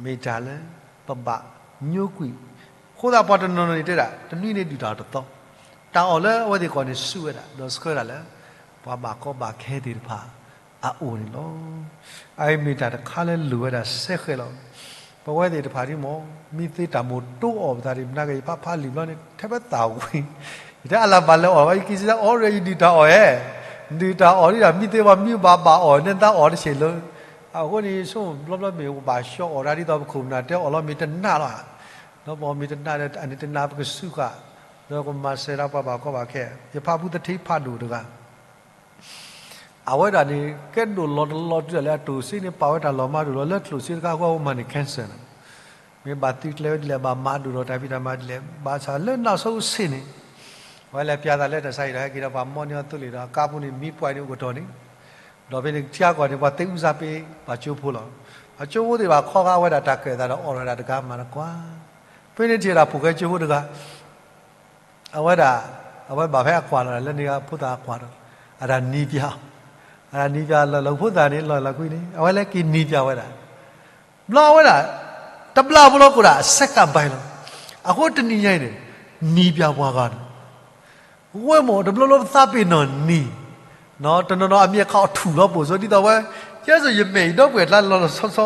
မ့ၢ်တၢ်လၢပဘၣ်ညိကွံာ်, အဃိသတးပှၤတနီၤနီၤန့ၣ်တဲဒၣ် တနွံန့ၣ်ဒုၣ်တၢ်အီၣ်တသီ, တၢ်အီၣ်လၢအဝဲသ့ၣ်ကီၢ်န့ၣ် ဆူၣ်ဝဲဒၣ် ဒီးဆှၢဒၣ်လၢ ပှၤဘၣ်ကီဘၣ်ခဲသ့ၣ်တဖၣ်အအိၣ်န့ၣ်လီၤ. အအံၤမ့ၢ်တၢ်တခါလၢလိၣ်ဝဲဒၣ်စဲဃဲးလီၤ. ပဝဲသ့ၣ်တဖၣ်ဒ်မ့ၢ် မ့ၢ်သ့တၢ်မိၣ်တိအီၣ်ပသးဒ် မနၤကယဖးဖးလံာ်ဘျီန့ၣ် ထဲပသၣ်ဝံၤ, ယတဲအလၢ်ဘၣ်လဲၤအီၣ်ဘၣ် ယက့ၤစံး already ယဒုၣ်တၢ်အီၣ်ဧါ, ဒုၣ်တၢ်အီၣ်ဒ်ဒီး မ့ၢ်သ့ပှၤမ့ၢ်ဘၣ်ဘၣ်အီၣ် နဲသးအီၣ်တဆံးလၢ အဃိန့ၣ် ဆိမိၣ်ဘျီဘျီမ့ၢ် ပဘၣ်ဆှီအီၣ်တၢ်ဒ်သိးပခိၣ်ပနၢ်တဲအီၣ်လီၤမ့ၢ်တနးလီၤဧါ, ဒီးပအီၣ်မ့ၢ်တနးဒီး အန့ၣ်တနးပကစူးဃာ်, ဒီးကမၤစၢၤဒၣ်ပှၤဘၣ်ကီဘၣ်ခဲ, ယဖးဖူသထ့ဖးဒိၣ်တဂၤ အဝဲဒၣ်န့ၣ် ကဲဒိၣ်လီၤတလီၤတုၤဒၣ်လဲာ် အတိၢ်စ့န့ၣ် ပာ်ဝဲတၢ်လီၤမၢ်ဒိၣ်လီၤ လၢကျိၣ်စ့တခါအဃိ အဝဲမၤန့ၢ် cancer န့ၣ်, မ့ၢ်ဘၣ်သုကျဲဝဲဒ်လဲၣ် ဘၣ်မၤဒိၣ်ဒီးတၢ်ဖံးတၢ်မၤဒ်လဲၣ် ဘၣ်ဆၣ်လၢနီၢ်ဆိအဆ့ၣ်န့ၣ်, အဝဲလဲၤပျးသးလၢတၢ်ဆါဟံၣ်ဒီး ဟဲက့ၤဒီးပှၤမီန့ၢ်အီၤသိလ့ၣ်ဒီး ကါပူၤန့ၣ်မံပှဲၤန့ၣ်အိၣ်ကတီၢ်န့ၣ်, ဒီးဖဲန့ၣ်ထံအကီၢ်န့ၣ် ပှၤသ့အုၣ်စၢ်ပ့ၤ ပှၤကၠိဖိလီၤ. ပှၤကၠိဖိသ့ၣ်တဖၣ်ခီဂာ်ဝဲဒၣ်တၢ်ကဲၣ်သးဒီးအီၣ်ဒီးတၢ်တဂၤမၤတကွၢ်, ဖဲန့ၣ်ထံၣ်ဝဲဒၣ်ဖိၣ်ဃဲကၠိဖိတဂၤ အဝဲဒၣ်, အဝဲဘၣ်ဖဲအကွၢ်လီၤ လၢန့ၣ်ဖိသၣ်အကွၢ်ဒီး, အတၢ်နံၤပၠး, အတၢ်နံၤပၠးလၢလီၢ်ဖိသၣ်န့ၣ် လီၢ်လီၢ်ကွံန့ၣ် အဝဲလဲၤက့ၤနံၤပၠးဝဲဒၣ်, ဘျီအဝဲဒၣ်, တဘျီဖိလီၤကအိၣ်ဒၣ် စဲကၣ်ဘၣ်လီၤ. အဃိတနံၤညါအံၤန့ၣ်, နံၤပၠးပှၤဂၤန့ၣ် ဝဲမ့ၢ်တဘျီဘျီပသးပ့ၤနီၣ်နံၤ, တနီၤနီၤအမံၤအခီအထူၣ်လီၤပိာ်စိ ဒ်သိးဝဲ, ကဲစ့ၢ်ယမဲာ်အံၤဒီပုၢ်ဝဲၢ်ကျါလီၤလီၤဆီဆီ,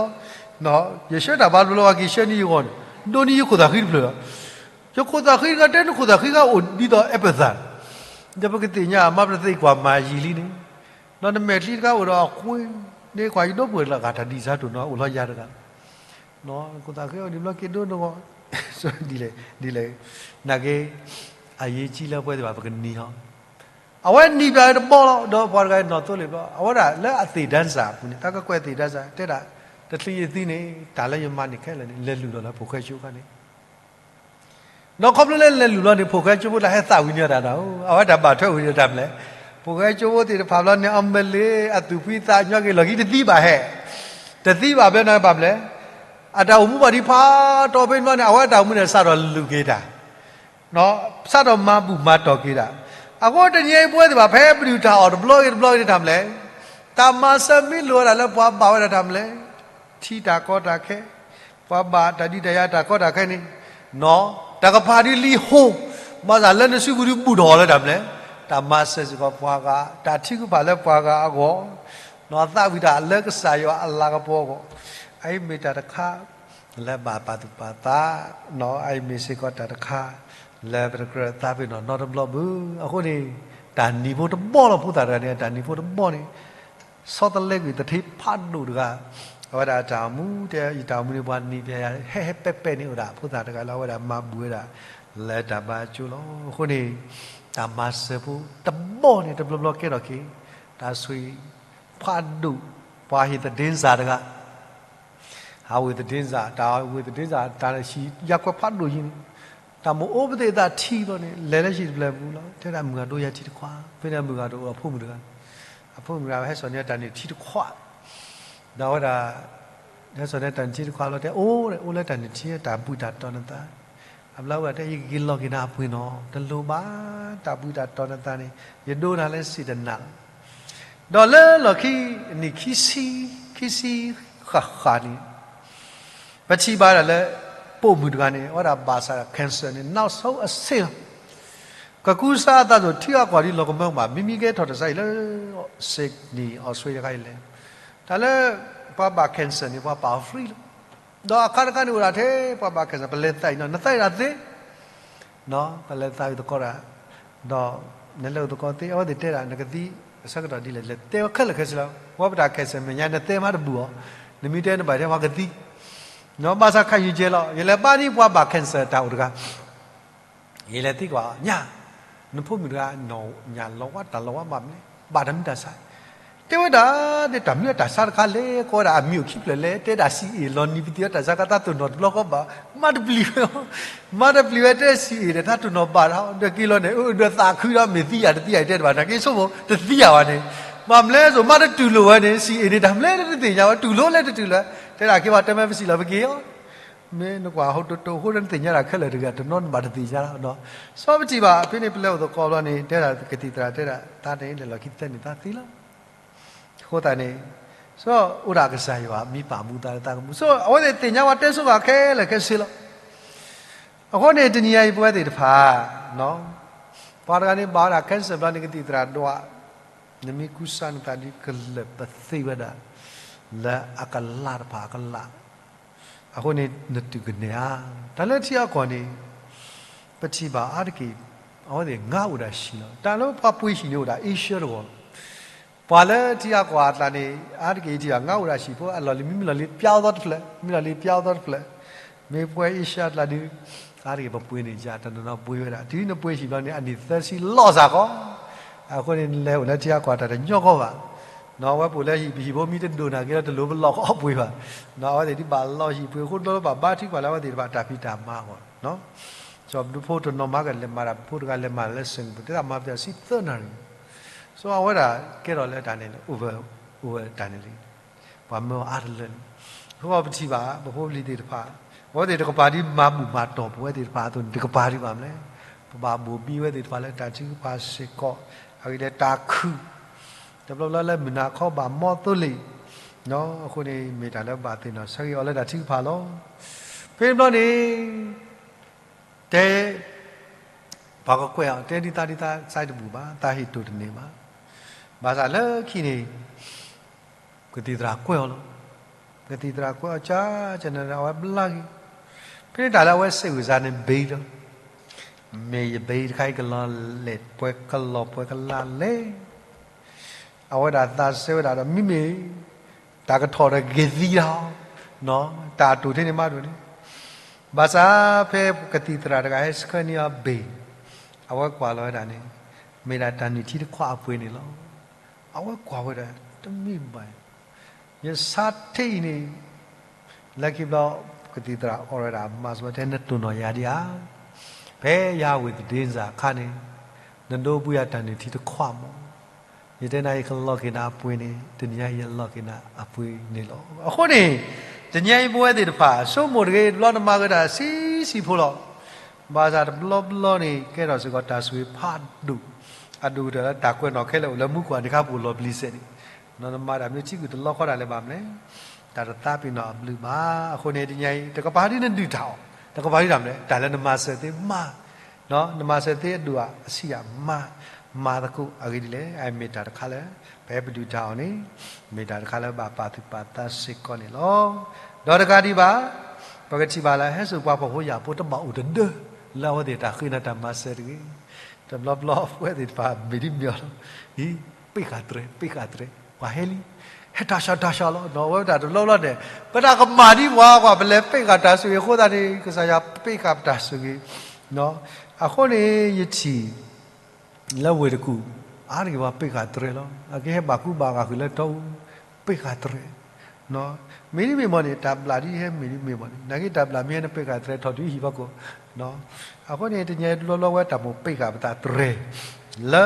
ယဆှၢတၢ်ဘါတဘျီဘျီ ပှၤက့ၤဆှၢန့ၢ်ယဂီၢ်န့ၣ်, ဒိးန့ၢ်ယခိၣ်သၣ်ဃံတဖျၢၣ်လီၤ. ယခိၣ်သၣ်ဃံတဂၤတဲ နခိၣ်သၣ်ဃံတဂၤအိၣ်ဒ်သိး empathy, ဒီးပကသ့ၣ်ညါ မၤပတသ့ကွၢ်မၤယံာ်လံန့ၣ်, ဒီးနမဲာ်ချံတခါအိၣ်ဒီးအကွ့, န့ၢ်ကွၢ်ယဒီပုၢ်ဝဲၢ်ကျါဂၤတၢ်ဒံးစါတိၢ်နီၤ အိၣ်လီၤယၤတဂၤ ခိၣ်သၣ်ဃံအိၣ်ဒံးဘျီက့ၤဒိနဂီၢ်, ဒ်လဲၣ်, ဒ်လဲၣ်, နာ်က့, အရေးကြီးလၢပဝဲသ့ၣ်တဖၣ် ပကနံၤဟီ, အဝဲနံၤပၠးတဘီလီၤ ဒီးပှၤတဂၤနီၣ်သိလ့ၣ်ဘျီ အဝဲဒၣ်လၢအသ့ၣ်ဒၢစၢ်အပူၤန့ၣ် တၢ်ကကွဲးသ့ၣ်ဒၢစၢ် တဲဒၣ်, တချုးယသံန့ၣ် တၢ်လၢယမၤန့ၢ်ခဲလၢာ်န့ၣ် လဲၤလုၢ်လီၤလၢဖိၣ်ဃဲကၠိအခါန့ၣ် ဒီးခီဖျိလၢလဲၤလုၢ်လီၤန့ၣ် ဖိၣ်ဃဲကၠိဖိတၢ်ဟဲသးဝံၤန့ၢ်တၢ်ဒီး အဝဲတၢ်ဘၣ်ထွဲဝံၤန့ၢ်တၢ်မနုၤလဲၣ်, ဖိၣ်ဃဲကၠိဖိသ့ၣ်တဖၣ်ဘျီန့ၣ် အမ့ၢ်လၢအသူၣ်ဖှံသးညီက့ၤလီၢ်ခံတသံဘၣ်ဟဲ, တသံဘၣ်ဘျီန့ၣ်ဘၣ်မနုၤလဲၣ်, အတၢ်အိၣ်မူဘၣ်ဒံးဖးတီၢ်ဖဲန့ၣ်ဘျီန့ၣ် အဝဲတၢ်အိၣ်မူန့ၣ် စးထီၣ်လုၢ်က့ၤတၢ် စးထီၣ်မၤဘူၣ်မၤတီၢ်က့ၤတၢ်, အဃိတနံၤအံၤပဝဲသ့ၣ်တဖၣ် ဖဲပဒုၣ်တၢ်အီၣ်တဘျီဂ့ၤတဘျီဂ့ၤန့ၣ်တၢ်မနုၤလဲၣ်, တၢ်မၤစၢၤမ့ၢ်လိၣ်ဝဲဒၣ်လၢပှၤဘၣ်ဝဲဒၣ်တၢ်မနုၤလဲၣ်, ထံတၢ်ကီတၢ်ခဲ, ပှၤဘၣ်တၢ်ဒုးတၢ်ယၤတၢ်ကီတၢ်ခဲန့ၣ်, တၢ်ကပၤဒုးလံဟိ, ဘၣ်ဆၣ်လၢနစုပူၤဒုးဘူၣ်ထီၣ်အီၤလၢတၢ်မနုၤလဲၣ်, တၢ်မၤစၢၤစ့ၢ်ကီးပှၤဂၤ, တၢ်ထုကဖၣ်လၢပှၤဂၤအဂီၢ်, သးဝံၣ်တၢ်လၢကစၢ်ယွၤအလၤကပီၤအဂီၢ်, အအံၤမ့ၢ်တၢ်တခါ လၢဘၣ်ပာ်သူၣ်ပာ်သး, အအံၤမ့ၢ်စ့ၢ်ကီးတၢ်တခါ လၢပတကြၢးသးပ့ၤနီၣ်နီတဘျီဘၣ်. အဃိန့ၣ် တၢ်နံၤဖိတဘီလီၤ ဖိသၣ်တဂၤန့ၣ် တၢ်နံၤဖိတဘီန့ၣ်, ဆီတလဲကွံာ်သထ့ဖးဒိၣ်တဂၤ, အဝဲဒၣ်တၢ်အိၣ်မူတဲ ယတၢ်အိၣ်မူန့ၣ် ပှၤနံၤပၠးယၤ ဟဲဟဲပဲာ်ပဲာ်န့ၣ်အိၣ်ဒၣ် ဖိသၣ်တဂၤလၢအဝဲဒၣ်မၤဘူၣ်ဝဲဒၣ် လၢတၢ်ဘါကၠိလီၤ. အဃိန့ၣ် တၢ်မၤစၢၤဖိတဘီန့ၣ် တဘျီဘျီကဲထီၣ်က့ၤ တၢ်ဆိၣ်ဂ့ၤဖးဒိၣ်, ပှၤဟ့ၣ်သဒ့စၢ်တဂၤ ဟးဝ့ၢ်သဒ့စၢ်, တၢ်ဝ့ၢ်သဒ့စၢ် တၢ်ဟံၣ်ယၤကွဲးဖးဒိၣ်ယံၤန့ၣ်, တၢ်မ့ၢ်အိၣ်ပသ့ၣ်အသးထံဘျီန့ၣ် လဲၤလၢဟံၣ်တဖျၢၣ်ပူၤလီၤ. တဲဒၣ်မုၢ်ဂၤဒိယၤထံတခွး, ဖဲန့ၣ်မုၢ်ဂၤဒိအဖိမုၣ်တဂၤ, အဖိမုၣ်တဂၤဟဲစိာ်န့ၢ်တၢ်န့ၣ်ထံတခွး, ဒီးအဝဲဒၣ် ဟဲစိာ်န့ၢ်တၢ်န့ၣ်ထံတခွးလီၤ တဲအိၣ်, အိၣ်လၢတၢ်န့ၣ်ထံ တၢ်ဘှံးတၢ်တီၤနသး, အဘျီဝဲဒၣ်တဲ ယကက့ၤလီၤက့ၤနၤအပှ့ၤနီၣ်, တလိၣ်ဘၣ်, တၢ်ဘှံးတၢ်တီၤနသးန့ၣ် ယဒိနၤလၢစံၣ်တနၤလီၤ. ဒီးလၢလီၢ်ခံ နံၣ်ခံဆံ, ခံဆံဃၣ်ဃၣ်န့ၣ် ပထံၣ်ဘၣ်ဒၣ်လၢ ပိာ်မုၣ်တဂၤန့ၣ် အဝဲဒၣ်ဘၣ်ဆၣ် cancer န့ၣ် နောက်ဆုံးအဆင့်လီၤ. ကကူစါအသးသိး ထံအကီၢ်ဒ်လီၤကမၢကမၣ် မ့မ့ၢ်ကဲထီၣ်တစဲးအံၤလၢ Sydney Australia တခါအံၤလဲၣ်, တၢ်လၢ ပှၤဘၣ် cancer န့ၣ် ပှၤပာ်အီၤ free လီၤ. ဒီးအခါတခါန့ၣ်အိၣ်ဒၣ်ထဲ ပှၤဘၣ် cancer ပလဲၤသးအံၤနီၤ နသးအံၤဒၣ်သ့ ပလဲၤသးအုးသကိးဒၣ်, ဒီးနလဲၤအုးသကိးသ့ အဝဲသ့ၣ်တဲဒၣ် နကသံအဆၢကတီၢ်ဒ်လဲၣ် လဲၤတဲဝဲခဲလၢာ်ခဲဆ့လီၤ. ပှၤပတၢ် cancer မဲာ်ညါ နတဲမးတဘူၣ်အီၤ, နမ့ၢ်တဲနဘၣ်တဲပှၤကသံ, ဘၣ်ဆၣ်ခါယူၤကဲလီၤ ယလဲၤဘါန့ၢ်ပှၤဘၣ် cancer တၢ်အိၣ်တဂၤ ယလဲၤသံကွၢ်ညါ, နဖိမုၣ်တဂၤ ညၣ်လီၤဝါတၢ်လီၤဝါဘၣ်မနုၤလဲၣ် ဘၣ်တၢ်မံတၢ်ဆါ, တဲဝဲဒၣ် တၢ်မံတၢ်ဆါတခါလဲၣ် ကိးဝဲဒၣ်အမံၤအိၣ်ခံဖျၢၣ်လဲၣ် တဲဒၣ် စံးအ့ၣ် လီၤနံၤပသံးအီၤတၢ်ဆါခါ တၢ်တိၢ်နီၣ်တဘျီဃီဘၣ်, မၤတပျံၤဝဲ, မၤတပျံၤဝဲတဲ စံးအ့ၣ် ဒီးတၢ်တိၢ်နီၣ်ဘၣ်ဒီးက့ၤလီၤန့ၣ် ဒီးသးခုဒီးမ့ၢ်သံယၤတသံယၤအံၤတဲတဘၣ် နာ်က့ဆိကမိၣ်တသံယၤဘၣ်န့ၣ်, ဘၣ်မနုၤလဲၣ်စိ မၤတတူၢ်လိာ်ဝဲန့ၣ် စံးအ့ၣ်န့ၣ် တၢ်မနုၤလဲၣ်တသ့ၣ်ညါဝဲ တူၢ်လိာ်လဲၣ်တတူၢ်လိာ်, တဲဒၣ်က့ၤဘၣ် တဲမ့ၢ်ပစံးလီၤပက့ၤအီၤ မ့ၢ်နကွၢ်ဟိတိတိအဃိ နသ့ၣ်ညါတၢ်ခဲလၢာ်တဂ့ၤ တနီၤနဘၣ်တသ့ၣ်ညါလီၤ. စီပထံၣ်ဘၣ် ဖဲန့ၣ်ပလဲၤအိၣ်သကိးဘျီန့ၣ် တဲဒၣ်ကသံၣ်သရၣ်တဲဒၣ် သးန့ၣ်လဲၤလီၢ်ခံသၢနံၣ်သးသံလီၤ. အဃိသတးန့ၣ် စီအိၣ်ဒၣ်ကစၢ်ယွၤမံပာ်မူသးလၢသးကမူ စီအဝဲသ့ၣ်သ့ၣ်ညါဝဲတဲဆိဘၣ်ခဲလၢာ်ခဲဆ့လီၤ. အဃိန့ၣ် တနံၤညါအံၤပဝဲသ့ၣ်တဖၣ် ပှၤတဂၤန့ၣ်ဘၣ်ဝဲဒၣ် cancer ဘျီန့ၣ်ကသံၣ်သရၣ်ဒွး နမ့ၢ်ကူစါနသးဒ်ကလၢာ်ပသ့ဝဲဒၣ် လၢအကလးတဖၣ်အကလး, အဃိန့ၣ် နတုၤကနဲၣ်ဧါ. တၢ်လၢထံအကီၢ်န့ၣ် ပထံၣ်ဘၣ်အါတက့ၢ် အဝဲသ့ၣ်ငါအိၣ်ဒၣ်ဟံၣ်လီၤ. တၢ်လၢပှၤပှ့ၤဟံၣ်န့ၣ်အိၣ်ဒၣ် Asia တဝီၤလီၤ. ပှၤလၢထံဂၤကီၢ်ဂၤအကျါန့ၣ် အါတက့ၢ်ယထံၣ်ဘၣ် ငါအိၣ်ဒၣ်ဟံၣ်ဖိအလီၢ်လံၤ မ့မ့ၢ်လီၢ်လံၤပျါအီၤသီတဖျၢၣ်, မ့ၢ်လီၢ်လံၤပျါအီၤသီတဖျၢၣ်, မ့ၢ်ပဝဲအ့ရှါအကျါဒုး အါတက့ၢ်ပပှ့ၤန့ၣ်ယၤ တနီၤနီၤပှ့ၤဝဲဒၣ် တုၤနပှ့ၤဟံၣ်ဘျီန့ၣ် အနံၣ်သၢဆံလီၤစ့ၢ်ကီး, အဃိန့ၣ် နလဲၤအိၣ်လၢထံဂၤကီၢ်ဂၤတၢ်တညီကီဘၣ်, နီၢ် အဝဲပအိၣ်လၢဟံၣ် ပဟံၣ်ဖိမ့ၢ်တဒိၣ်နာ်က့ဒီး တလိၣ်ပလီၢ်ကအီၣ်ပှ့ၤဘၣ်, နီၢ် အဝဲသ့ၣ်ဒ်ဘၣ်လီၢ်ဟံၣ်ပှ့ၤအဃိ တဘျီလၢဘၣ်ဘါထုကဖၣ်လၢအဝဲသ့ၣ်တဖၣ်တၢ်ဖံးတၢ်မၤအဂီၢ်, နီၢ် စီၤပဒူဖိတနီၤမၤကလဲၤမၤတၢ် ပဖိတဂၤလဲၤမၤလၢ Singapore တဲဒၣ်မၤပတၢ်ဆံသၢနၣ်ရံၣ်, စီၤအဝဲဒၣ်ကဲထီၣ်လၢတၢ်န့ၣ် over, over တၢ်န့ၣ်လံ, ပှၤမၢအီၤအါတလၢန့ၣ်, အဃိပထံၣ်ဘၣ် ပဖိပလံၤသ့ၣ်တဖၣ်, အဝဲသ့ၣ်တကပၤဒ်မၤဘူၣ်မၤတီၢ်ပဝဲသ့ၣ်တဖၣ်အသိးန့ၣ် တကပၤဒံးဘၣ်မလဲၣ်, ပဘၣ်ဘိၣ်ဘံဝဲသ့ၣ်တဖၣ်လၢတၢ်ထုကဖၣ်စ့ၢ်ကီး, အဂ့ၢ်ဒ်လဲၣ်တၢ်ခုၣ်, တဘျီဘျီလၢမုၢ်နၤခီဘၣ်မီသိလ့ၣ်, နီၢ် အဃိန့ၣ် မ့ၢ်တၢ်လၢဘၣ်သ့ၣ်နီၣ်ဆၢဂ့ၤအီၤလၢတၢ်ထုကဖၣ်လီၤ. ဖဲန့ၣ်ဘျီန့ၣ် တဲ ပှၤကကွဲးအီၤ တဲဒ်သးဒ်သး စဲတဘူၣ်ဘၣ်, သးဟ့ၣ်တိၢ်တန့ၢ်ဘၣ်. ဘၣ်ဆၣ်လၢခံန့ၣ် ကသံၣ်သရၣ်ကွဲးအီၤလီၤ. ကသံၣ်သရၣ်ကွဲးအီၤကၢကၢန့ၣ် အဝဲဘျါက့ၤ, ဖဲန့ၣ်တၢ်လၢအဝဲစံးဝဲစ့ၢ်န့ၣ် ဘ့ၣ်လီၤ. မ့ၢ်ယဘ့ၣ်တခါအံၤ ကလီၤလဲၤပှဲၤကလီၤပှဲၤကလါလဲၣ်. အဝဲဒၣ်သးစဲဝဲဒၣ်ဒီး မ့မ့ၢ် တၢ်ကထီၣ်ဒီးက့ၤသံတၢ်, တၢ်အတိၢ်ထဲန့ၣ်မးဒိၣ်န့ၣ်, ဘၣ်ဆၣ်ဖဲကသံၣ်သရၣ်တဂၤဟဲဆှၢန့ၢ်အီၤဘ့ၣ်, အဝဲကွၢ်လီၤဝဲဒၣ်န့ၣ် မ့ၢ်ဒၣ်တၢ်နုၢ်ထံတခွးအပှ့ၤန့ၣ်လီၤ. အဝဲကွၢ်ဝဲဒၣ် တမ့ၢ်ဘၣ်, ယဆါထံအံၤန့ၣ် လၢခံဘျီ ကသံၣ်သရၣ်အိၣ်ဝဲဒၣ် မၤစၢၤဝဲ တဲ နတိၢ်နီၣ်ယၤဒံးဧါ, ဖဲယၤဝ့ၢ်သဒ့စၢ်အခါန့ၣ် နဒိးဘှံးယၤတၢ်နုၢ်ထံတခွးမး, ယတဲနၤ ယကလီၤက့ၤနၤအပှ့ၤန့ၣ် တနံၤညါယလီၤက့ၤနၤအပှ့ၤန့ၣ်လီၤ. အဃိန့ၣ် တနံၤညါအံၤပဝဲသ့ၣ်တဖၣ် ဆိကမိၣ်တဂ့ၤ တဘျီနမၤက့ၤတၢ်ဆံးဆံးဖိလီၤ. ဘၣ်ဆၣ်တဘျီဘျီန့ၣ် ကဲထီၣ်စ့ၢ်ကီးတၢ်ဆိၣ်ဂ့ၤဖးဒိၣ်, အဒိၣ်ကတၢၢ်လၢတၢ်ကွဲးနီၣ်ခဲလၢာ်အိၣ်လၢမူခိၣ် အန့ၣ်ခါပူၤလီၤပျံၤစဲးန့ၣ်, နမၤတၢ်မနုၤထံကူၣ်တလီခီတၢ်လၢၤဘၣ်မလဲၣ်, တၢ်တသးပ့ၤနီၣ်အဘျုးဘၣ်. အဃိန့ၣ် တနံၤညါအံၤ တကပၤဒ်နဒုၣ်တၢ်အီၣ်, တကပၤဒ်တၢ်မလဲၣ်, တၢ်လၢနမၤစၢၤသ့မၤ, နမၤစၢၤသ့အဒိၣ်အဆံးအမၤ, မၤသကိးအဂ့ၢ်ဒ်လဲၣ်, အမ့ၢ်တၢ်တခါလၢ ဖဲပဒုၣ်တၢ်အီၣ်န့ၣ် မ့ၢ်တၢ်တခါလၢဘၣ်ပာ်သူၣ်ပာ်သးစ့ၢ်ကီးန့ၣ်လီၤ. ဒီးတကးဒံးဘၣ် ပကထံၣ်ဘၣ်လၢ ဟဲစိာ်ပှၤဖှီၣ်ဖိယာ်ဖိတဘၣ်အိၣ်တဒၢ လၢအဝဲသ့ၣ်တၢ်ဃ့နၤတၢ်မၤစၢၤတဂ့ၤ. တဘျီဘျီပဝဲသ့ၣ်တဖၣ်မ့ၢ်ဒ်မ့ၢ်အီၤလီၤ, အံၤ ပ့ၢ်ဃာ်တြဲၤ ပ့ၢ်ဃာ်တြဲၤ ပှၤဟဲလံ, ဟဲတၢ်ဆှီတၢ်ဆှီလီၤ. အဝဲဒၣ်တဘျီဘျီန့ၣ် ပတၢ်ကမၣ်ဒ်ပှၤကွၢ် ပလဲၤပ့ၢ်ဃာ်တၢ်ဆိၣ်ဂ့ၤအဃိသတးန့ၣ် ကစၢ်ယွၤပ့ၢ်ဃာ်ပတၢ်ဆိၣ်ဂ့ၤ, အဃိန့ၣ် ယထံၣ် လၢဝ့ၢ်တကူၣ် အါတက့ၢ်ပှၤပ့ၢ်ဃာ်တြဲၤလီၤ. အကဟဲဘၣ်ကူဘၣ်ဂာ်ဃုာ်လၢတီအူ ပ့ၢ်ဃာ်တြဲၤ, မ့ၢ်ဒ်မ့ၢ်မ့ၢ်န့ၣ် တၢ်ဘျၣ်ဒ်ဟဲမ့ၢ်ဒ်မ့ၢ်မ့ၢ်န့ၣ် နာ်က့တၢ်ဘျၣ်မ့ၢ်ဟဲန့ၣ် ပ့ၢ်ဃာ်တြဲၤထီၣ်တုၤဟံၣ်ဖီခိၣ်, အဃိန့ၣ် တနံၤညါတဘျီဘျီဝဲတၢ်မိၣ်ပ့ၢ်ဃာ်ပသးတြဲၤ လၢ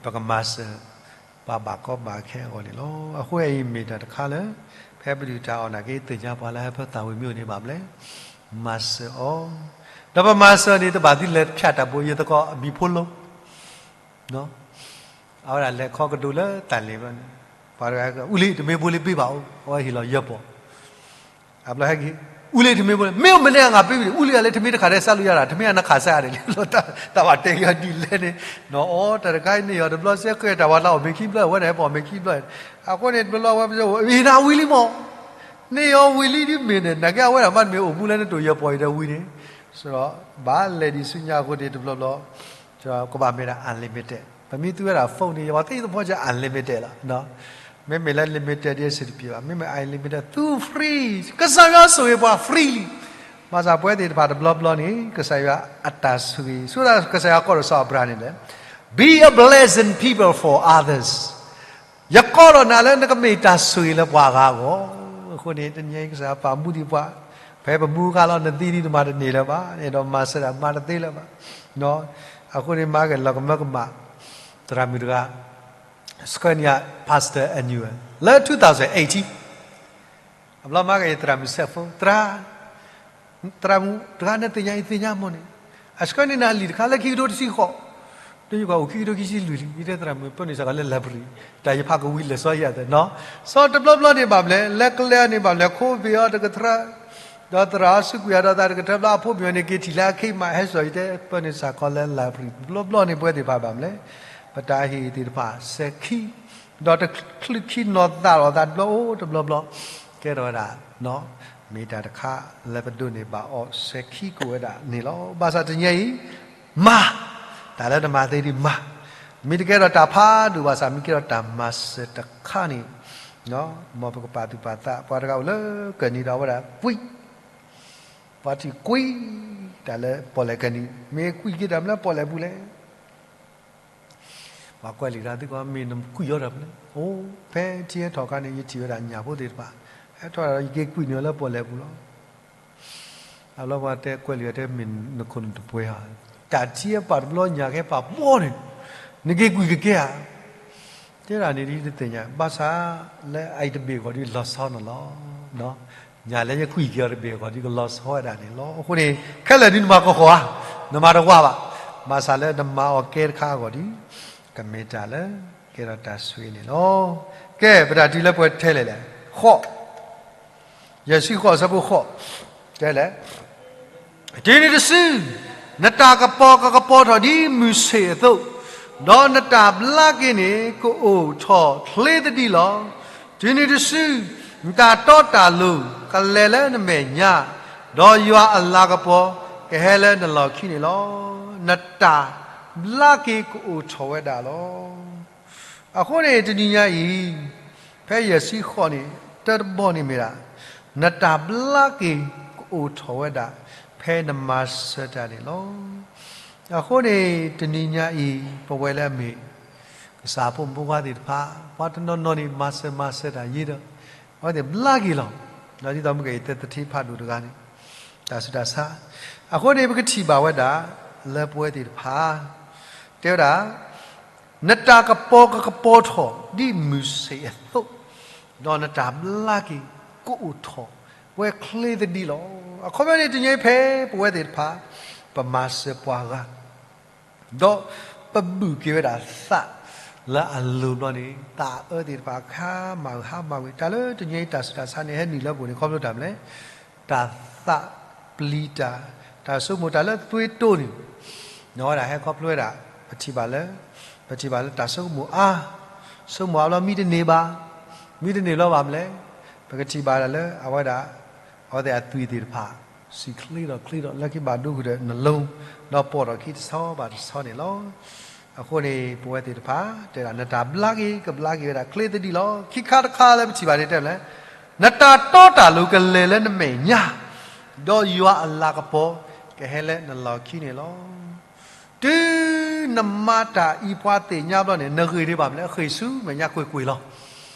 ပကမၤစၢၤ ပှၤဘၣ်ကီဘၣ်ခဲအဂီၢ်န့ၣ်လီၤ. အဃိအံၤမ့ၢ်တၢ်တခါလၢ ဖဲပဒုၣ်တၢ်အီၣ်နာ်က့ သ့ၣ်ညါပှၤလၢဟဲဖဲသးဝံၤမ့ၢ်အိၣ်န့ၣ်ဘၣ်မလဲၣ်, မၤစၢၤအီၤ, ဒီးပမၤစၢၤန့ၣ် တဘၣ်သံလဲၤဖၠးတၢ်ဘိယသကိးအမံၤဖိလီၤ. အဝဲဒၣ်လဲၤခီကဒိလၢတၢ်လ့ၣ်ဘျီန့ၣ် ပှၤတဂၤ ဦးလေး တမ့ၢ်ဘိလံ ပေးပါဦး, အဝဲဟ့ၣ်လီၤယဲၢ်ပီၢ် အဘျီဟဲက့ၤ ဦးလေး ထမင်းဖိလံ မင်းမနဲ့ ငါပေးပြီ ဦးလေးကလည်း ထမင်းတစ်ခါတည်း စားလို့ရတာ ထမင်းက နှစ်ခါစားရတယ် လီၤ တၢ်ဘၣ်တဲက့ၤအီၤဒ်လဲၣ်န့ၣ် နီၢ် အီ တၢ်တခါအံၤန့ၣ် ယီၤတဘျီစဲဃဲၤ တၢ်ဝဲလၢအီၣ်မ့ၤခံဘျီ အဝဲဒၣ်ဟဲပအီၣ်မ့ၤခံဘျီ အဃိန့ၣ် တဘျီဘျီ အဝဲ အံၤ နဝံၤလံမး န့ၣ်အီၤဝံၤလံဒ်မ့ၢ်န့ၣ် နာ်က့အဝဲဒၣ်မ့ၢ်တမ့ၢ်အိၣ်မူလၢနတိၢ်ယဲၢ်ပီၢ်အံၤဒီးဝံၤန့ၣ် ဘၣ်လဲၤဒံးဆူညါအဃိန့ၣ် တဘျီဘျီ ကဘၣ်မ့ၢ်ဒၣ် unlimited ပမ့ၢ်သူဝဲဒၣ် phone န့ၣ် ယဝဲသ့ၣ်သဖီက unlimited လီၤ မ့မ့ၢ်လၢ limited ဒ်အဆၢတပျ့ၤဘၣ် မ့မ့ၢ် unlimited သူ free ကစၢ်ယွၤဆိၣ်ဂ့ၤပှၤ free လံ ဘၣ်ဆၣ်ပဝဲသ့ၣ်တဖၣ်တဘျီဘျီန့ၣ် ကစၢ်ယွၤအတၢ်ဆိၣ်ဂ့ၤ ဆိကမိၣ်ကစၢ်ယွၤကိးထီၣ်စီၤအၤဘြၤဟၣ်န့ၣ်လဲၣ် be a blessing people for others ယကိးထီၣ်နၤလၢနကမ့ၢ်တၢ်ဆိၣ်ဂ့ၤလၢပှၤဂၤအဂီၢ် အဃိန့ၣ် တနံၤအံၤကစၢ်ယွၤပာ်မူဒံးပှၤ ဖဲပမူအခါလီၤ နသံဒံးနမၤတန့ၢ်လၢၤဘၣ် အဲၣ်ဒိးမၤစၢၤဒၣ်မၤတသ့လၢၤဘၣ် အဃိန့ၣ် မၤက့ၤလီၤကမၢကမၣ် သရၣ်မုၣ်တဂၤ ဆှၢန့ၢ်ယၤ Pastor Annual လၢ two thousand eighteen အဘျီမၤက့ၤသရၣ်မုၣ်စဲးဖိ သရၣ် သရၣ်မုၣ်တဂၤန့ၣ်သ့ၣ်ညါအံၤသ့ၣ်ညါမးန့ၣ် အဆှၢန့ၢ်နၤလံာ်တခါလၢခံကထိတဆံဃိး ဒ်ယကွၢ်အိၣ်ခံကထိခံဆံလွံၢ်လံ ယတဲသရၣ်မုၣ် ပၢနုာ်စၢ်ကီးလၢ library တၢ်ယဖးကဝံၤလဲၤစီယၤသ့ၣ်နီၤ စီၤတဘျီဘျီန့ၣ်ဘၣ်မလဲၣ် လဲၤကျဲအီၤန့ၣ်ဘၣ်မလဲၣ် ခိဘ့ၣ်အီၤတကထြၢ ဒီးသရၣ်အီၤစူးကွံာ်အီၤဒီးသးတကထြၢဘျီ အဖိမုၣ်အီၤန့ၣ်က့ၤထံၣ်လၢအခံမး ဟဲစိာ်ယတဲ ပၢနုာ်စၢ်ကီးလၢ library တဘျီဘျီန့ၣ် ပဝဲသ့ၣ်တဖၣ်ဘၣ်မလဲၣ် ပတၢ်ဟ့ၣ်သ့ၣ်တဖၣ်စဲၤခံ ဒီးတချုးခံနီၤသးလီၤသးတဘျီအိၣ်တဘျီဘျီ ကဲထီၣ်ဝဲဒၣ် မ့ၢ်တၢ်တခါလၢပဒိးန့ၢ်ဘၣ်အီၤစဲၤခံကိးဝဲဒၣ်န့ၣ်လီၤ. ဘၣ်ဆၣ်တနံၤအံၤ မၤ တၢ်လၢနမၤသ့ဒံးမၤ မ့ၢ်တကဲထီၣ်တၢ်ဖးဒိၣ်ဘၣ်ဆၣ် မ့ၢ်ကဲထီၣ်တၢ်မၤစၢၤတခါန့ၣ်, မ်ပကပာ်သူၣ်ပာ်သး ပှၤတဂၤအိၣ်လၢကၢၢ်နံၤဒီးအဝဲဒၣ်ကွံာ်, ပှၤထံၣ်ကွံာ်တၢ်လၢပီၣ်လဲၣ်ကၢၢ်နံၤ, မ့ၢ်ကွံာ်က့ၤတၢ်မနုၤလၢပီၣ်လဲၣ်ပူၤလဲၣ်. ပှၤကွဲးလံာ်တၢ်သံကွၢ် မ့ၢ်နကွံာ်အီၤတၢ်မနုၤလဲၣ်. အိၣ်ဖဲထံဟဲထီၣ်ခါန့ၣ် ယထံၣ်ဝဲဒၣ်ညၣ်ဖိသ့ၣ်တဖၣ် ဟဲထီၣ်ဒီး ယက့ၤကွံာ်န့ၢ်အီၤလၢပီၣ်လဲၣ်ပူၤလီၤ. အဘျီပှၤတဲကွဲးလံာ်အီၤတဲ မ့ၢ်နခိၣ်နူာ်တပှဲၤဧါ, တၢ်ထံအပာ်တဘျီညၣ်ကဟဲပာ်ဘီန့ၣ် နက့ၤကွံာ်ကကဲဧါ. တဲဒၣ်န့ၣ်ဒ်တသ့ၣ်ညါ ဘၣ်ဆၣ်လၢအအံၤတဘ့ၣ်အဂီၢ်ဒ်လီၤဆီနၤလီၤ. ညၣ်လၢယကွံာ်က့ၤအီၤတဘ့ၣ်အဂီၢ်ဒ်ကလီၤဆီဝဲဒၣ်န့ၣ်လီၤ. အဃိန့ၣ် ခဲလၢာ်ဒ်နမၤကီၢ်ဃီဧါ, နမၤတဝါဘၣ်, ဘၣ်ဆၣ်လၢနမၤအီၤကဲတခါအဂီၢ်ဒ် ကမ့ၢ်တၢ်လၢကဲထီၣ်တၢ်ဆိၣ်ဂ့ၤန့ၣ်လီၤ. ကဲ ပတၢ်တုၤလၢပှဲၤထဲလဲၣ်လဲၣ်, ဃိး, ယဲၢ်ဆံဃိး အဆၢဖိဃိး, တဲလဲၣ် တုၤနုၤတစု နတၢ်ကပီၤကကပီၤထီၣ်ဒ်မုၢ်ဆ့ၣ်အသိး, ဒီးနတၢ်ဘျါက့ၤန့ၣ် ကအိၣ်ထီၣ်ချ့သဒံးလီၤ. တုၤနုၤတစု နတၢ်တီတၢ်လိၤကလဲၤလၢနမဲာ်ညါ, ဒီးယွၤအလၤကပီၤကဟဲလၢနလီၢ်ခံန့ၣ်လီၤ. နတၢ်ဘျါက့ၤကအိၣ်ထီၣ်ဝဲဒၣ်လီၤ. အဃိန့ၣ် တနံၤညါအံၤ ဖဲယဲၢ်ဆံဃိးန့ၣ် တၢတဘီန့ၣ်မ့ၢ်ဒၣ် နတၢ်ဘျါက့ၤကအိၣ်ထီၣ်ဝဲဒၣ် ဖဲနမၤစၢၤတၢ်န့ၣ်လီၤ. အဃိန့ၣ် တနံၤညါအံၤ ပဝဲလၢအမ့ၢ် ကစၢ်ဖိမုၣ်ဖိခွါသ့ၣ်တဖၣ် ပှၤတနီၤနီၤန့ၣ် မၤစၢၤမၤစၢၤတၢ်ယံၤဒီး အဝဲသ့ၣ်ဘျါက့ၤလီၤ. ဒီးဒ်သိးမုၢ်ကဲအံၤ သဲသထ့ဖးဒိၣ်တဂၤန့ၣ် တၢ်ဆူးတၢ်ဆါ, အဃိန့ၣ် ပကထံၣ်ဘၣ်ဝဲဒၣ် လၢပဝဲသ့ၣ်တဖၣ် တဲဝဲဒၣ် နတၢ်ကပီၤကကပီၤထီၣ်ဒ်မုၢ်ဆ့ၣ်အသိး, ဒီးနတၢ်ဘျါက့ၤကအိၣ်ထီၣ်ဝဲချ့သဒံးလီၤ. အခီပညီန့ၣ် တနံၤအံၤဖဲပဝဲသ့ၣ်တဖၣ် ပမၤစၢၤပှၤဂၤ ဒီးပဘုၣ်က့ၤဝဲဒၣ်သးလၢအလိၤဘျီန့ၣ် သးအၢသ့ၣ်တဖၣ် ကဟါမၢ်ဂ့ၤဟါမၢ်ဝံၤ တၢ်လၢတနံၤအံၤတၢ်ဆူးတၢ်ဆါန့ၣ် ဟဲနုာ်လၢပအိၣ်န့ၣ် ခီဖျိတၢ်မနုၤလဲၣ်, တၢ်သးပျံၤတၢ်, တၢ်ဆိကမိၣ်တၢ်လၢသွံတိန့ၣ် နီၢ်ဝဲဒၣ်ဟဲခီဖျိဝဲဒၣ် ပထံၣ်ဘၣ်လၢ ပထံၣ်ဘၣ်လၢတၢ်ဆိကမိၣ်အါ, ဆိကမိၣ်အါဘျီမံတန့ၢ်ဘၣ်, မံတန့ၢ်လီၤဘၣ်မနုၤလဲၣ်, ပကထံၣ်ဘၣ်ဒၣ်လၢအဝဲဒၣ် အဝဲသ့ၣ်အသွံၣ်သ့ၣ်တဖၣ် စံၣ်ချ့ထီၣ်ချ့ထီၣ် လၢခံဘၣ်ဒိဃုာ်ဒီးနလိၤ, ဒီးပိာ်ထီၣ်ခံတဆီဘၣ်တဆီန့ၣ်လီၤ. အဃိန့ၣ် ပဝဲသ့ၣ်တဖၣ် တဲဒၣ်နတၢ်ဘျါက့ၤ ကဘျါက့ၤဝဲဒၣ်ချ့သဒံးလီၤ. ခံခါတခါလၢပထံၣ်ဘၣ်န့ၣ်တဲလဲၣ်, နတၢ်တီတၢ်လိၤကလဲၤလၢနမဲာ်ညါ, ဒီးယွၤအလၤကပီၤကဟဲလၢနလီၢ်ခံန့ၣ်လီၤ. တုၤနမၤတၢ်အံၤပှၤသ့ၣ်ညါဘျီန့ၣ် နဂ့ၢ်ဒံးဘၣ်မနုၤလဲၣ် ဃ့ၢ်ဆူမဲာ်ညါကွ့ၢ်ကွ့ၢ်လီၤ.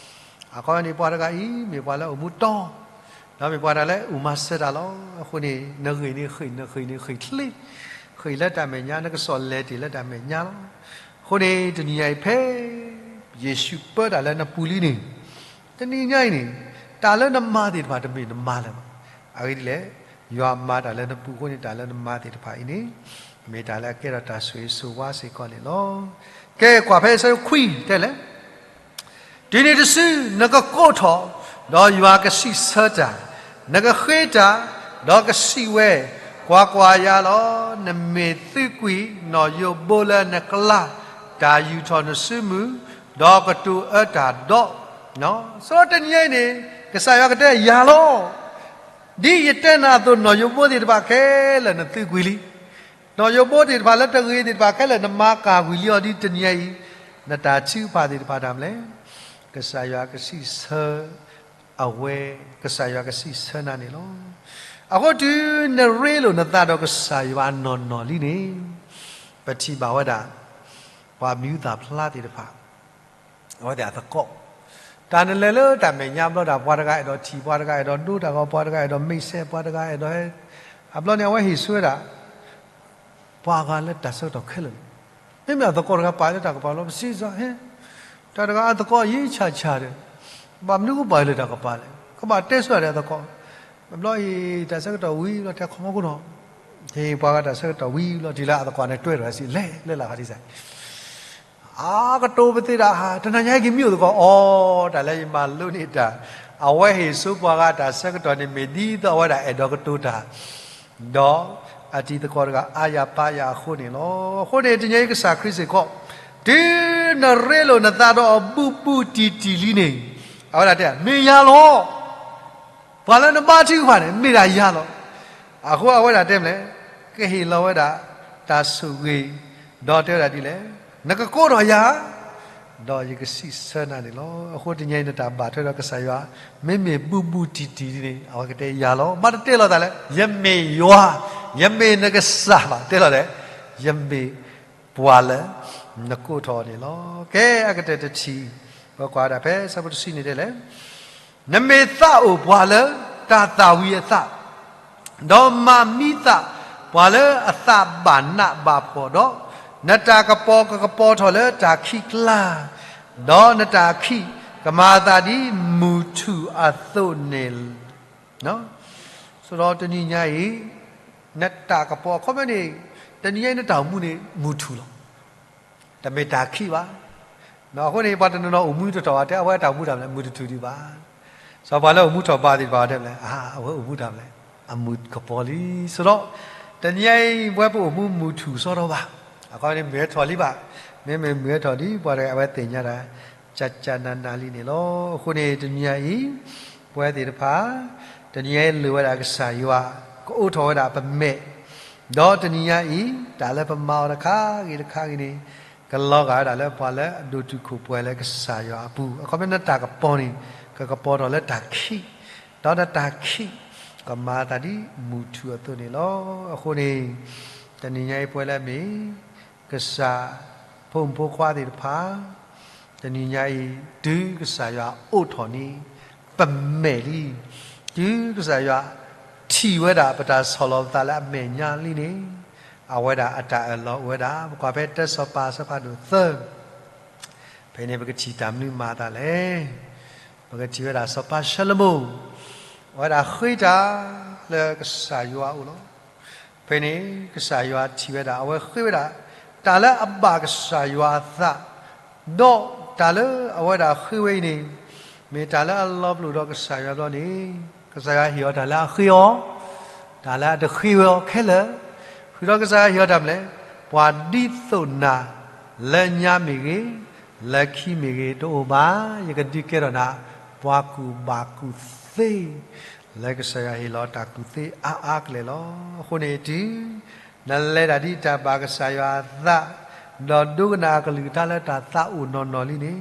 အခီပညီန့ၣ်ပှၤတဂၤအံၤ မ့ၢ်ပှၤလၢအိၣ်မူတီ, ဒီးမ့ၢ်ပှၤတဂၤလၢအိၣ်မၤစၢၤတၢ်လီၤ. အဃိန့ၣ် နဂ့ၢ်န့ၣ်ဃ့ၢ် နဃ့ၢ်န့ၣ်ဃ့ၢ်ချ့, ဃ့ၢ်လၢတၢ်မဲာ်ညါ နကစီၣ်လဲၤတ့ၢ်လၢတၢ်မဲာ်ညါလီၤ. အဃိန့ၣ် တနံၤညါအံၤဖဲ ယ့ၣ်ၡူးပၢတၢ်လၢနပူၤလံန့ၣ်, တနံၤညါအံၤန့ၣ် တၢ်လၢနမၤသ့ၣ်တဖၣ်တမ့ၢ်နမၤလၢၤဘၣ်. အဂ့ၢ်ဒ်လဲၣ်, ယွၤမၤတၢ်လၢနပူၤအဃိန့ၣ် တၢ်လၢနမၤသ့ၣ်တဖၣ်အံၤန့ၣ် မ့ၢ်တၢ်လၢအကဲထီၣ်တၢ်ဆိၣ်ဂ့ၤဆိၣ်ဝါစ့ၢ်ကီးန့ၣ်လီၤ. ကဲကွၢ်ဖဲအဆၢခွံတဲလဲၣ်, တုၤနုၤတစု နကကိးထီၣ်, ဒီးယွၤကစံးဆၢတၢ်, နကဃ့တၢ်, ဒီးကစံးဝဲ, ကွၢ်ကွၢ်ယၤလီၤ, နမ့ၢ်သုးကွံာ်နီၢ်ယိးဘိလၢနကျါ, တၢ်ယူာ်ထီၣ်နစုမုၢ်, ဒီးကတိၤအၢတၢ်ဒီး, စီၤတနံၤအံၤန့ၣ် ကစၢ်ယွၤကတဲယၤလီၤ. ဒ်ယတဲနၤအသိး နီၢ်ယိးဘိသ့ၣ်တဖၣ်ခဲလၢာ်နသုးကွံာ်လံ. နီၢ်ယိးဘိသ့ၣ်တဖၣ်လၢတဂ့ၤသ့ၣ်တဖၣ်ခဲလၢာ် နမၤကၢ်ကွံာ်လံအီၤဒ်တနံၤအံၤ, နတၢ်ထုကဖၣ်သ့ၣ်တဖၣ်တၢ်မနုၤလဲၣ်, ကစၢ်ယွၤကစံးဆၢ အဝဲ, ကစၢ်ယွၤကစံးဆၢနၤန့ၣ်လီၤ. အဃိတုၤနရ့လိာ်နသးဒီးကစၢ်ယွၤနီၢ်နီၢ်လံန့ၣ်, ပထံၣ်ဘၣ်ဝဲဒၣ် ပှၤမံၤဟူသၣ်ဖျါသ့ၣ်တဖၣ် အဝဲသ့ၣ်အသကိး, တၢ်နလဲၤလၢတၢ်မဲာ်ညါဘျီဒၣ် ပှၤတဂၤအဲၣ်ဒိးထံၣ် ပှၤတဂၤအဲၣ်ဒိးဒိတၢ်ဂီၤ ပှၤတဂၤအဲၣ်ဒိးမ့ၢ်စဲး ပှၤတဂၤအဲၣ်ဒိးဟဲ, အဘျီန့ၣ် အဝဲဟ့ၣ်ဆိဝဲဒၣ် ပှၤဂၤလၢတၢ်ဆၢကတီၢ်ခဲလၢာ်လီၤ. မ့မ့ၢ်အသကိးတဂၤပာ်လၢတၢ်ကပၤလီၤ ပစံးစ့ၢ်ဟဲ, တၢ်တဂၤအသကိးယံာ်ဆၣ်ဆၣ်ဒီး, ဘၣ်မနုၤကပာ်လၢတၢ်ကပၤလဲၣ်, ကဘၣ်တဲဆိဒီးအသကိး, အဘျီအံၤ တၢ်ဆၢကတီၢ်ဝံၤဘျီ တဲခီမီခိၣ်နီၤ, ဟ့ၣ်ပှၤဂၤတၢ်ဆၢကတီၢ်ဝံၤဘျီ တုၤလၢအသကိးန့ၣ်တွဲထီၣ်စံးလဲၤ လဲၤလၢခီၣ်ထံးစဲး အကတိၤပသ့ၣ်ဒၣ်ဧါ, တနၤညါဟဲက့ၤမံအိၣ်သကိးအီၤ, တၢ်လၢယမၤလိန့ၢ်တၢ်, အဝဲဟ့ၣ်ဆိပှၤဂၤတၢ်ဆၢကတီၢ်န့ၣ် မ့ၢ်ဒ်သိးအဝဲဒၣ်အဲၣ်ဒိးကတိၤတၢ်, ဒီးအတံၤသကိးတဂၤအါယၤပါယၤအဃိန့ၣ်လီၤ. အဃိန့ၣ် တနံၤအံၤကစၢ်ခရံာ်စ့ၢ်ကီး, တုၤနရ့လိာ်နသးဒီးအီၤဘူးဘူးတံၢ်တံၢ်လံန့ၣ်, အဝဲဒၣ်တဲ မ့ၢ်ယၤလီၤ. ပှၤလၢနဘါထုကဖၣ်န့ၣ် မ့ၢ်ဒၣ်ယၤလီၤ. အဃိအဝဲဒၣ်တဲမနုၤလဲၣ်, ကဟ့ၣ်လီၤဝဲဒၣ်တၢ်ဆိၣ်ဂ့ၤ, ဒီးတဲဝဲဒၣ်ဒ်လဲၣ် နကကိးထီၣ်ယၤ, ဒီးယကစံးဆၢနၤန့ၣ်လီၤ. အဃိတနံၤအံၤနတၢ်ဘၣ်ထွဲဒီးကစၢ်ယွၤ မ့မ့ၢ်ဘူးဘူးတံၢ်တံၢ်န့ၣ် အဝဲကတဲယၤလီၤ. ဘၣ်တတဲလိာ်သးလၢ ယမ့ၢ်ယွၤ, ယမ့ၢ်နကစၢ်ဘၣ်, တဲလီၤလဲၣ်, ယမ့ၢ်ပှၤလၢနကိးထီၣ်န့ၣ်လီၤ. ကဲ အကတၢၢ်တထံၣ်, ပကွၢ်ဒၣ်ဖဲဆၢဖိတဆံန့ၣ်တဲလဲၣ်, နမ့ၢ်သးအိၣ်ပှၤလၢတၢ်သၣ်ဝံၤအသး ဒီးမၤမံသးပှၤလၢအသးဘၣ်နးဘၣ်ဖှီၣ်ဒီး, နတၢ်ကပီၤကကပီၤထီၣ်လၢတၢ်ခံးကျါ, ဒီးနတၢ်ခံးကမၤအသးဒ်မုၢ်ထူၣ်အသိးန့ၣ်လီၤ. ဆိုတော့တနံၤညါအံၤ နတၢ်ကပီၤအခီပညီန့ၣ် တနံၤညါအံၤနတၢ်အိၣ်မူန့ၣ် မုၢ်ထူၣ်လီၤ. တမ့ၢ်တၢ်ခံးဘၣ်. အဃိန့ၣ် ပှၤတနီၤနီၤအိၣ်မူတထီၣ်ဘၣ် တဲအဝဲအတၢ်အိၣ်မူတၢ်မနုၤလဲၣ် မုၢ်တထူၣ်ဒံးဘၣ်. စီၤပၤလၢအိၣ်မူထီၣ်ဘးသ့ၣ်တဖၣ်တဲလဲၣ်, အဝဲအိၣ်မူတၢ်မနုၤလဲၣ်, အမုၢ်ကပီၤလံ. ဆိုတော့ တနံၤညါအံၤ ပဝဲပအိၣ်မူမုၢ်ထူၣ်စီၤထီၣ်ဘၣ်. အခီပညီန့ၣ်မုၢ်ဟဲထီၣ်လံဘၣ်. မ့မ့ၢ်မုၢ်ဟဲထီၣ်လံ ပှၤတဂၤအဝဲသ့ၣ်ညါတၢ် ကၠၢ်ကၠၢ်နးနးလံန့ၣ်လီၤ. အဃိန့ၣ် တနံၤညါအံၤ ပဝဲသ့ၣ်တဖၣ် တနံၤညါအံၤလိၣ်ဝဲဒၣ်ကစၢ်ယွၤ ကအိးထီၣ်ဝဲဒၣ်ပမဲာ်, ဒီးတနံၤညါအံၤ တၢ်လၢပမၤအီၤတခါဂ့ၤတခါဂ့ၤန့ၣ် ကလီၤဂာ်ဝဲဒၣ်လၢပှၤလၢအဒိၣ်တုာ်ခိၣ်ပှဲၤလၢကစၢ်ယွၤအပူၤ. အခီပညီနတၢ်ကပီၤန့ၣ် ကကပီၤထီၣ်လၢတၢ်ခံး, ဒီးနတၢ်ခံး ကမၤအသးဒ်မုၢ်ထူၣ်အသိးန့ၣ်လီၤ. အဃိန့ၣ် တနံၤညါအံၤပဝဲလၢအမ့ၢ် ကစၢ်ဖိမုၣ်ဖိခွါသ့ၣ်တဖၣ် တနံၤညါအံၤ တုၤကစၢ်ယွၤအိးထီၣ်န့ၢ် ပမဲာ်လံ, တုၤကစၢ်ယွၤထံၣ်ဝဲဒၣ်ပတၢ်ဆီၣ်လီၤပသးလၢအမဲာ်ညါလံန့ၣ် အဝဲဒၣ်အတၢ်အၢၣ်လီၤအိၣ်ဝဲဒၣ်. ပကွၢ်ဖဲတၢစီၤပၤအဆၢဖးဒိၣ်သၢ ဖဲန့ၣ်ပကထံၣ်တၢ်မနုၤမၤအသးလဲၣ်. ပကထံၣ်ဝဲဒၣ်စီၤပၤၡလိၤမိၣ် အဝဲဒၣ်ဃ့တၢ်လၢကစၢ်ယွၤအအိၣ်လီၤ. ဖဲန့ၣ် ကစၢ်ယွၤထံၣ်ဝဲဒၣ် အဝဲဃ့ဝဲဒၣ် တၢ်လၢအဘၣ်ကစၢ်ယွၤအသး, ဒီးတၢ်လၢအဝဲဒၣ်ဃ့ဝဲအံၤန့ၣ် မ့ၢ်တၢ်လၢအလီၤပလိာ်ဒီးကစၢ်ယွၤဘျီန့ၣ် ကစၢ်ယွၤဟ့ၣ်အီၤတၢ်လၢအဃ့အီၤ, တၢ်လၢအတဃ့ဝဲအီၤခဲလၢာ်, ဃုာ်ဒီးကစၢ်ယွၤဟ့ၣ်အီၤတၢ်မနုၤလဲၣ်, ပှၤဒ်သိးနၤ လၢညါမ့ၢ်ဂ့ၤ, လၢခံမ့ၢ်ဂ့ၤ တအိၣ်ဘၣ်, ယကဒုးကဲထီၣ်နၤ ပှၤကူၣ်ဘၣ်ကူၣ်သ့ လၢကစၢ်ယွၤဟ့ၣ်လီၤတၢ်ကူၣ်သ့အါအါကလဲာ်လီၤ. အဃိန့ၣ်တုၤ နလဲၤတၢ်ဒ်တၢ်ဘၣ်ကစၢ်ယွၤအသး, ဒီးဒိကနၣ်အကလုၢ်ကထါလၢတၢ်သးအိၣ်နီၢ်နီၢ်လံန့ၣ်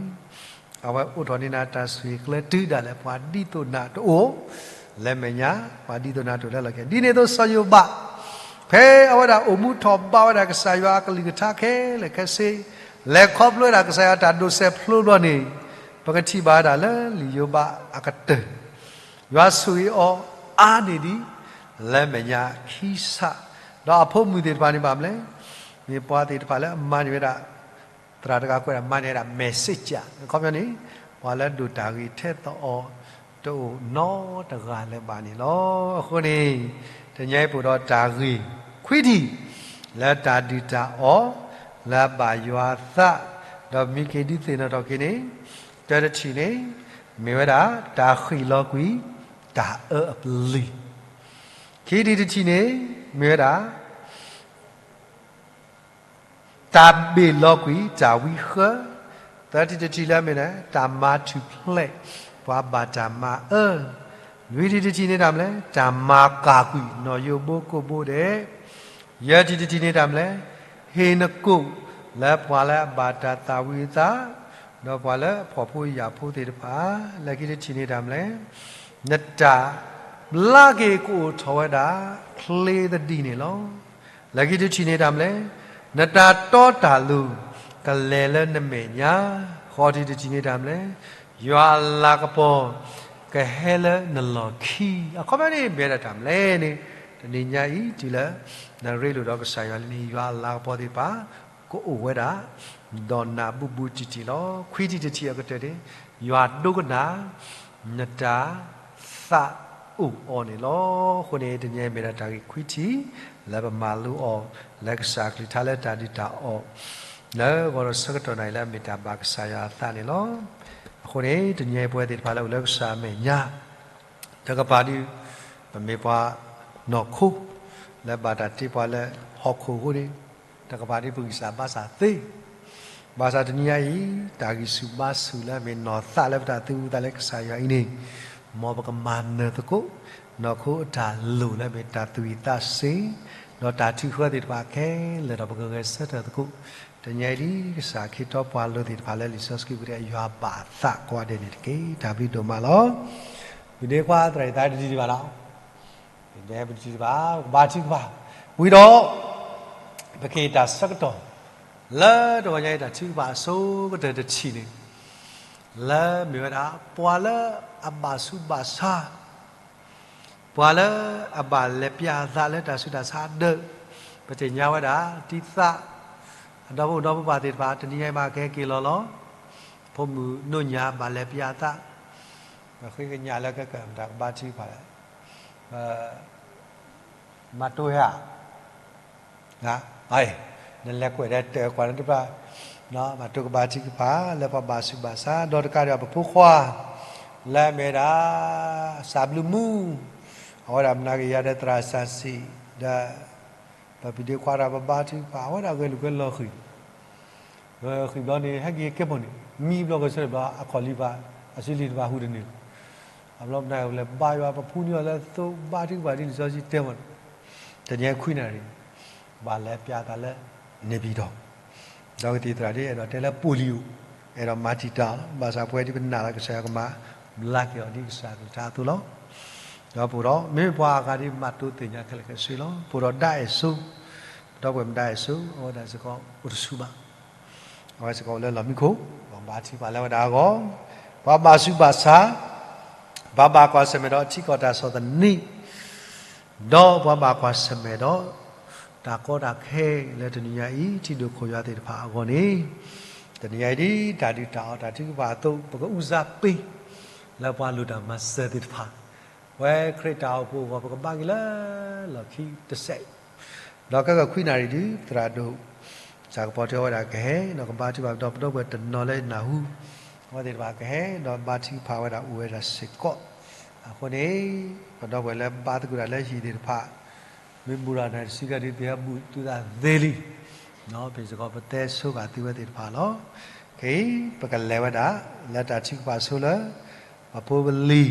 အဝဲအိးထီၣ်န့ၢ်နၤတၢ်ဆိၣ်ဂ့ၤကျၢၤတုၤဒၣ်လဲာ် ပှၤဒ်သိးနၤတအိၣ်လၢမဲာ်ညါ, ပှၤဒ်သိးနၤတအိၣ်လၢလီၢ်ခံ. ဒ်န့ၣ်အသိးစီၤယိၤဘး ဖဲအဝဲဒၣ်အိၣ်မူထီၣ်ဘးဝဲဒၣ်ကစၢ်ယွၤအကလုၢ်ကထါခဲလၢာ်ခဲဆ့, လဲၤခီဖျိဝဲဒၣ်ကစၢ်ယွၤအတၢ်ဒိးစဲးဖျိဘျီန့ၣ်, ပကထံၣ်ဘၣ်ဝဲဒၣ်လၢလံာ်ယိၤဘးအကတၢၢ် ယွၤဆိၣ်ဂ့ၤအီၤအါန့ၢ်ဒံး လၢမဲာ်ညါခံဆး, ဒီးအဖိမုၣ်သ့ၣ်တဖၣ်န့ၣ်ဘၣ်မနုၤလဲၣ်, မ့ၢ်ပှၤသ့ၣ်တဖၣ်လၢအမၤန့ၢ်ဝဲဒၣ် သရၣ်တဂၤကွဲးဒၣ်မၤန့ၢ်ဝဲဒၣ် messenger အခီပညီန့ၣ် ပှၤလၢဒိၣ်တၢ်ဂ့ၤထဲသိးအီၤ တအိၣ်နီတဂၤလၢၤဘၣ်န့ၣ်လီၤ. အဃိန့ၣ် တနံၤအံၤပအိၣ်ဒီးတၢ်ဂ့ၢ်ခွံထံၣ် လၢတၢ်ဒုၣ်တၢ်အီၣ် လၢအဘၣ်ယွၤအသး, ဒီးမံက့ၤဒုးသ့ၣ်နီၣ်ထီၣ်က့ၤန့ၣ်, တၢတထံၣ်န့ၣ် မ့ၢ်ဝဲဒၣ် တၢ်ဃံးလီၤကွံာ် တၢ်အၢအပျ့ၤ, ခံထံၣ်တထံၣ်န့ၣ် မ့ၢ်ဝဲဒၣ် တၢ်ဘ့ၣ်လီၤကွံာ်တၢ်ဝံဃၢ, သၢထံၣ်တထံၣ်လၢအမ့ၢ်န့ၣ် တၢ်မၤထူၣ်ဖျဲး ပှၤဘၣ်တၢ်မၤအၢ, လွံၢ်ထံၣ်တထံၣ်န့ၣ်တၢ်မနုၤလဲၣ်, တၢ်မၤကၢ်ကွံာ် နီၢ်ယိဘိကိးဘိဒဲး, ယဲၢ်ထံၣ်တထံၣ်န့ၣ်တၢ်မနုၤလဲၣ်, ဟ့ၣ်နကိာ်လၢပှၤလၢအဘၣ်တၢ်သၣ်ဝံၤအသး, ဒီးပှၤလၢအဖှီၣ်ဖိယာ်ဖိသ့ၣ်တဖၣ်, လၢခံတထံၣ်န့ၣ်တၢ်မနုၤလဲၣ်, နတၢ်ဘျါက့ၤကအိၣ်ထီၣ်ဝဲဒၣ် ချ့သဒံးန့ၣ်လီၤ. လၢခံတထံၣ်န့ၣ်တၢ်မနုၤလဲၣ်, နတၢ်တီတၢ်လိၤ ကလဲၤလၢနမဲာ်ညါ, ဃိးထံၣ်တထံၣ်န့ၣ်တၢ်မနုၤလဲၣ်, ယွၤအလၤကပီၤ ကဟဲလၢနလီၢ်ခံ, အခီပညီန့ၣ် မ့ၢ်ဝဲဒၣ်တၢ်မနုၤလဲၣ်န့ၣ်, တနံၤညါအံၤတုၤလၢ နရ့လိာ်ဒီးကစၢ်ယွၤလံန့ၣ် ယွၤအလၤကပီၤသ့ၣ်တဖၣ် ကအိၣ်ဝဲဒၣ် ဒီးနၤဘူးဘူးတံၢ်တံၢ်လီၤ. ခွံထံၣ်တထံၣ်အကတၢၢ်န့ၣ်, ယွၤဒိကနၣ် နတၢ်သးအိၣ်အီၤန့ၣ်လီၤ. အဃိန့ၣ် တနံၤအံၤမ့ၢ်ဒၣ်တၢ်ဂ့ၢ်ခွံထံၣ် လၢပမၤလိအီၤ လၢကစၢ်အကလုၢ်ကထါလၢတၢ်ဒုၣ်တၢ်အီၣ် လၢဂီၤဒီးဆၢကတီၢ်နၢ်အံၤလၢအမ့ၢ်တၢ်ဘၣ်ကစၢ်ယွၤအသးန့ၣ်လီၤ. အဃိန့ၣ် တနံၤအံၤပဝဲသ့ၣ်တဖၣ်လၢအိၣ်လၢကစၢ်အမဲာ်ညါ တကပၤဒုး ပမ့ၢ်ပှၤနီၢ်ခိ လၢဘၣ်တၢ်တ့ပှၤလၢဟီၣ်ခိၣ်အဃိန့ၣ် တကပၤဒုးပဂံၢ်စၢ်ဘါစၢ်သ့, ဘၣ်ဆၣ်တနံၤညါအံၤ တၢ်ဂံၢ်ဆူၣ်ဘါဆူၣ်လၢအမ့ၢ်နီၢ်သးလၢပတၢ်သူၣ်အုးသးလၢကစၢ်ယွၤအံၤန့ၣ်, မ်ပကမၤနၢၤသကိး နီၢ်ခိအတၢ်လိၣ်လၢအမ့ၢ်တၢ်သူၣ်ဝံၣ်သးဆံး ဒီးတၢ်ထုးဃၢသ့ၣ်တဖၣ်ခဲလၢာ်ဒီးပကဂဲၤဆၢထၢၣ်သကိး တနံၤအံၤဒ်ကစၢ်ခ့ထီၣ်ပှၤလိၤသ့ၣ်တဖၣ်လၢလံာ်စီဆှံပူၤဒ်အံၤ ယွၤဘၣ်သးကိးဂၤဒဲးန့ၣ်တက့ၢ်. တၢ်ဘျုးဒိၣ်မးလီၤ. ပဒ့ခွါသရၣ်အံၤသးတဒံးဒံးဘၣ်လီၤ. ပဒ့ပတဒံးဒံးဘၣ် ကဘါထုကဖၣ် ဝံၤဒီး ပကဟ့ၣ်တၢ်ဆၢကတီၢ် လၢတဂီၤညါအံၤတၢ်ထုကဖၣ်အဆိကတၢၢ်တထံၣ်န့ၣ် လၢမ့ၢ်ဝဲဒၣ် ပှၤလၢအဘၣ်ဆူးဘၣ်ဆါ ပှၤလၢအဘၣ်လဲၤပျးအသးလၢတၢ်ဆူးတၢ်ဆါအဒၢး, ပသ့ၣ်ညါဝဲဒၣ် တံသး အဒီပုၢ်ဝဲၢ်ဒီပုၢ်ဝဲၢ်သ့ၣ်တဖၣ် တနံၤညါအံၤမ့ၢ်ကဟဲက့ၤလီၤလီၤ, ဖိမုၣ်နီၢ်ညၣ်ဘၣ်လဲၤပျးအသး, ပဃ့ကညးလၢကကမတၤကဘါထုကဖၣ်လဲၣ်, မၤတိၤဧါ နလဲၤကွဲးဒီးတၢ်ကွၢ်န့ၣ်တဖၣ်, မၤတိၤကဘါထုကဖၣ် လၢပှၤဘၣ်ဆူးဘၣ်ဆါ ဒီးတကးဒံးပဖိခွါ လၢအမ့ၢ်ဝဲဒၣ် စၢ်ဘျုးမူ, အဝဲဒၣ်မနၤက့ၤယၤဒီးသရၣ်စၢ်စံး ဒီး ပပဒ့ခွါတၢ်ပဘါထုကဖၣ် အဝဲဒၣ်ဂဲၤလိာ်ကွဲလီၤဃံၤ ဃံၤဘျီန့ၣ် ဟဲက့ၤကဲပိာ်န့ၣ် မံဘျီကဆၢတဘျီ အခီၣ်လံၤဘၣ် အစုလံၤတဘၣ်ဟူးတန့ၢ်, အဘျီပနၢ်လဲၤဘါယွၤ ပဖူန့ၢ်အီၤလၢသိဘါထုကဖၣ် ဒ်လံာ်စီဆှံတဲမ့ၢ်န့ၣ်, တနံၤခွံနၣ်ရံၣ် ဘၣ်လဲၤပျးသးလၢ န့ၣ်ပံၤဒီး ဒီးကသံၣ်သရၣ်ဒ်အဲၣ်ဒိးတဲလၢ ပိုလံၤအိၣ် အဲၣ်ဒိးမၤတံာ်တာ်လီၤ. ဘၣ်ဆၣ်ပဝဲဒ်ပနာ်လၢကစၢ်ယွၤကမၤ ဘျါက့ၤအီၤဒ်ကစၢ်အကလုၢ်ကထါအသိးလီၤ. ဒီးပအိၣ်ဒီး မ့မ့ၢ်ပှၤအဂၤဒ်မၤတိၤသ့ၣ်ညါခဲလၢာ်ခဲဆ့လီၤ. ပအိၣ်ဒီးဒၣ်အဲၣ်စိ ပဒီပုၢ်ဝဲၢ်မတၤအဲၣ်စိ အဝဲဒၣ်စ့ၢ်ကီးအိၣ်တဆူၣ်ဘၣ်. အဝဲစ့ၢ်ကီးအိၣ်လၢလီၢ်မံခိၣ် ပဘါထုကဖၣ်လၢဝဲဒၣ်အဂီၢ်, ပှၤဘၣ်ဆူးဘၣ်ဆါ, ပှၤဘၣ်ကွၢ်ဆၢၣ်မဲာ်ဒီးထံကီၢ်တၢ်ဆီၣ်သနံး ဒီးပှၤဘၣ်ကွၢ်ဆၢၣ်မဲာ်ဒီး တၢ်ကီတၢ်ခဲလၢတနံၤညါအံၤ ထံဒိၣ်ခိၣ်ယွၤသ့ၣ်တဖၣ်အဂီၢ်န့ၣ်, တနံၤညါအံၤဒ်တၢ်ဒုးတၢ်အီၣ်တၢ်ထုကဖၣ်အသိး ပကအုၣ်စၢ်ပ့ၤ လၢပှၤလိၣ်တၢ်မၤစၢၤသ့ၣ်တဖၣ်, ပဝဲခရံာ်တၢ်အိၣ်ဖှိၣ်အဂီၢ် ပကဘါက့ၤလၢလီၢ်ခံတစဲး ဒီးခဲကနံၣ်ခွံနၣ်ရံၣ်ဒုး သရၣ်ဒိၣ် စၢ်ကပီၤထံအဝဲဒၣ်ကဟဲ ဒီးကဘါထုကဖၣ် ဒီးပဒီပုၢ်ဝဲၢ်တနီၤလၢနၢ်ဟူ အဝဲသ့ၣ်တဖၣ်ကဟဲ ဒီးဘါထုကဖၣ်ဝဲဒၣ်အိၣ်ဝဲဒၣ်စ့ၢ်ကီး, အဃိန့ၣ် ပဒီပုၢ်ဝဲၢ်လၢဘါသကိးတၢ်လၢဟံၣ်သ့ၣ်တဖၣ် မ့ၢ်ဘူးရၤနၤတစုကဒီး သုဟဲဘူးသုသးသ့လံ, ပစ့ၢ်ကီးပတဲဆိဃာ်သုဝဲသ့ၣ်တဖၣ်လီၤ. ခဲအံၤ ပကလဲၤဝဲဒၣ် လၢတၢ်ထုကဖၣ်ဆိလၢ ပဖိပလံၤ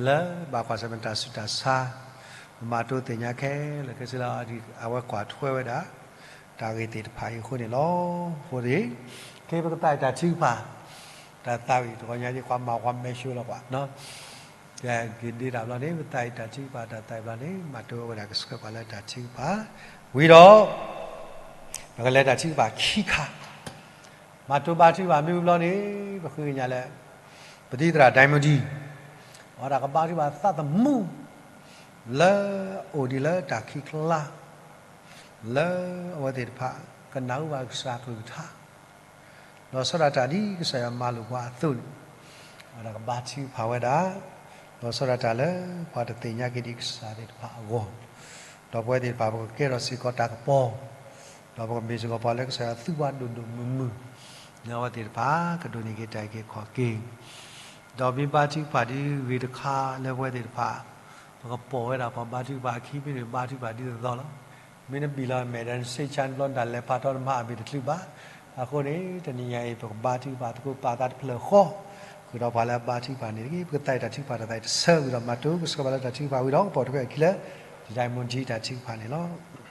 လၢဘၣ်ကွၢ်ဆၢၣ်မဲာ်တၢ်ဆူးတၢ်ဆါ, ပမၤတိၤသ့ၣ်ညါခဲလၢာ်ခဲဆ့လၢ အဝဲကွၢ်ထွဲဝဲဒၣ် တၢ်ဂ့ၢ်သ့ၣ်တဖၣ်အံၤအဃိန့ၣ်လီၤ. အဃိန့ၣ် ခဲအံၤပကသးအံၤတၢ်ထုကဖၣ် တၢ်သးဝံၣ်တဂီၤညါ ယကွၢ်မၤကွၢ်မဲာ်ဆိလီၤကွၢ် က့ၤဒ့တၢ်ဘျီန့ၣ် ပသးအံၤတၢ်ထုကဖၣ်တၢ်သးဝံၣ်ဘျီန့ၣ် မၤတိၤဝဲဒၣ်ကဆှၢပှၤလၢတၢ်ထုကဖၣ်, ဝံၤဒီး ပကလဲၤတၢ်ထုကဖၣ်ခံခါ, မၤတိၤဘါထုကဖၣ်မ့ၢ်ဝံၤဘျီန့ၣ် ပဃ့ကညးလၢ ပဒံသရၣ်ဒဲမူဒံ အဝဲဒၣ်ကဘါထုကဖၣ်သးသမူ လၢအအိၣ်ဒံးလၢတၢ်ခံးကျါ လၢအဝဲသ့ၣ်တဖၣ် ကနၢ်ဟူဘၣ်ကစၢ်အကလုၢ်ကထါ လီၤဆီဒၣ်တၢ်ဒ်ကစၢ်ယွၤမၤလိာ်ပှၤအသိးန့ၣ်, အဝဲဒၣ်ကဘါထုကဖၣ်ဝဲဒၣ်, လီၤဆီဒၣ်တၢ်လၢပှၤတသ့ၣ်ညါက့ၤဒံးကစၢ်သ့ၣ်တဖၣ်အဂီၢ်, ဒီးပဝဲသ့ၣ်တဖၣ်ပကကဲထီၣ်စ့ၢ်ကီးတၢ်ကပီၤ, ဒီးပကမ့ၢ်စ့ၢ်ကီးပှၤလၢကစၢ်ယွၤသူပှၤဒိၣ်ဒိၣ်မုၢ်မုၢ်, လၢအဝဲသ့ၣ်တဖၣ် ကဒိးန့ၢ်က့ၤတၢ်အုၣ်က့ၤခီၣ်က့ၤ ဒီးမ့ၢ်ဘါထုကဖၣ်ဒ်ဂ့ၤတခါလၢပဝဲသ့ၣ်တဖၣ်, ပကပိာ်ဝဲဒၣ်ပှၤဘါထုကဖၣ်အခံမ့ၢ်န့ၣ် ဘါထုကဖၣ်ဒ်သိးသိးလီၤ. မ့ၢ်နဘံၣ်လီၤမဲာ်ဒီးနဆ့ဆါတဘျီ နတၢ်လဲၤဖးထီတမၤအမ့ၢ်တချုးဘၣ်. အဃိန့ၣ် တနံၤညါအံၤ ပကဘါထုကဖၣ်သကိးပာ်သးတဖျၢၣ်ဃီ, ဃုာ်ဒီးပှၤလၢအဘါထုကဖၣ်န့ၣ်တက့ၢ်. ပကသးအံၤတၢ်ထုကဖၣ်တၢ်သးအံၤတဆၢဝံၤဒီး မၤတိၤကဆှၢပှၤလၢတၢ်ထုကဖၣ်ဝံၤဒီး ပပိာ်ထွဲအခံလၢ ဒဲမူဒံတၢ်ထုကဖၣ်န့ၣ်လီၤ.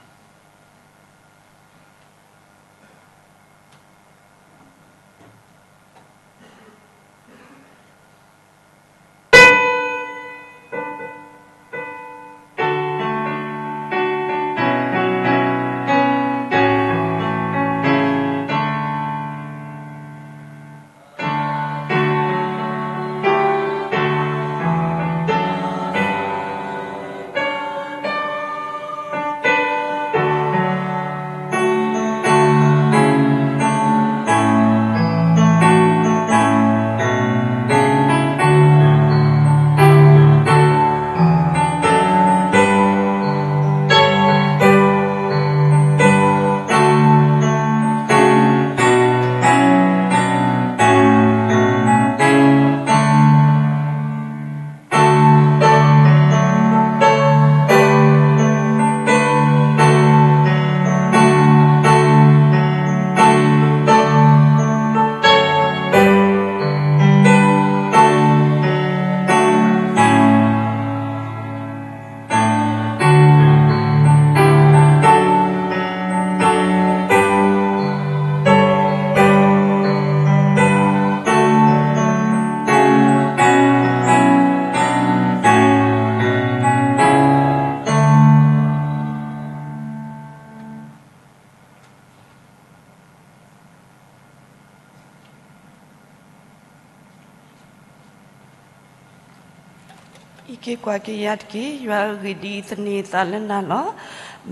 အံးက့ၤကွၢ်က့ၤယၤတက့ၢ်. ယွၤဧၢ, ဂ့ၢ်ဒ်အံၤ, သန့ၤအသးလၢနၤလီၤ.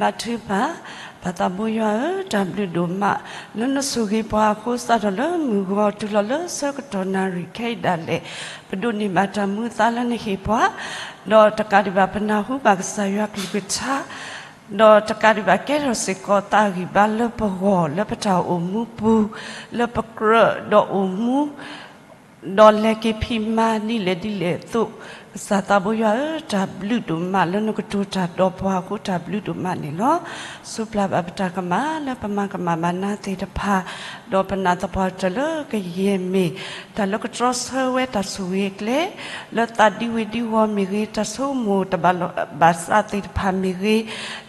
ဘါထုကဖၣ်. ပၢ်သးဘိယွၤဧၢ, တၢ်ဘျုးဒိၣ်မး လၢနဆိၣ်ဂ့ၤပှၤအဃိ, စးထီၣ်လၢမုၢ်ဂီၤတုၤလီၤလၢဆၢကတီၢ်နၣ်ရံၣ်ခဲအံၤဒၣ်လဲာ်, ပဒိးန့ၢ်ဘၣ်တၢ်မူအသါလၢနဟ့ၣ်ပှၤ, ဒီးတကးဒံးဘၣ်ပနၢ်ဟူဘၣ်ကစၢ်ယွၤကလုၢ်ကထါ, ဒီးတကးဒံးဘၣ်ကဲထီၣ်စ့ၢ်ကီးသးဂံၢ်ဘါလၢပဂီၢ်, လၢပတၢ်အိၣ်မူပူၤ, လၢပကြၢးဒီးအိၣ်မူ ဒီးလဲၤက့ၤဖံးမၤဒ်လဲၣ်ဒ်လဲၣ်အသိး, ကစၢ်သးဘိယွၤဧၢ, တၢ်ဘျုးဒိၣ်မးလၢနကတိၤတၢ်ဒီးပှၤအဃိ, တၢ်ဘျုးဒိၣ်မးန့ၣ်လီၤ. စူၢ်ပျၢ်ဘၣ်ပတၢ်ကမၣ်လၢပမၤကမၣ်ဘၣ်နၤသ့ၣ်တဖၣ်, ဒီးပနၢ်သပှၢ်ကတၢၢ်လၢကယဲၢ်မ့ၢ် တၢ်လၢကတြီဆၢဝဲတၢ်ဆိၣ်ဂ့ၤအကျဲ, လၢသးဒံဝ့ၤဒံဝီၤမ့ၢ်ဂ့ၤ, တၢ်ဆိကမိၣ်တၢ်ဘၣ်လိာ်ဘၣ်စးသ့ၣ်တဖၣ်မ့ၢ်ဂ့ၤ,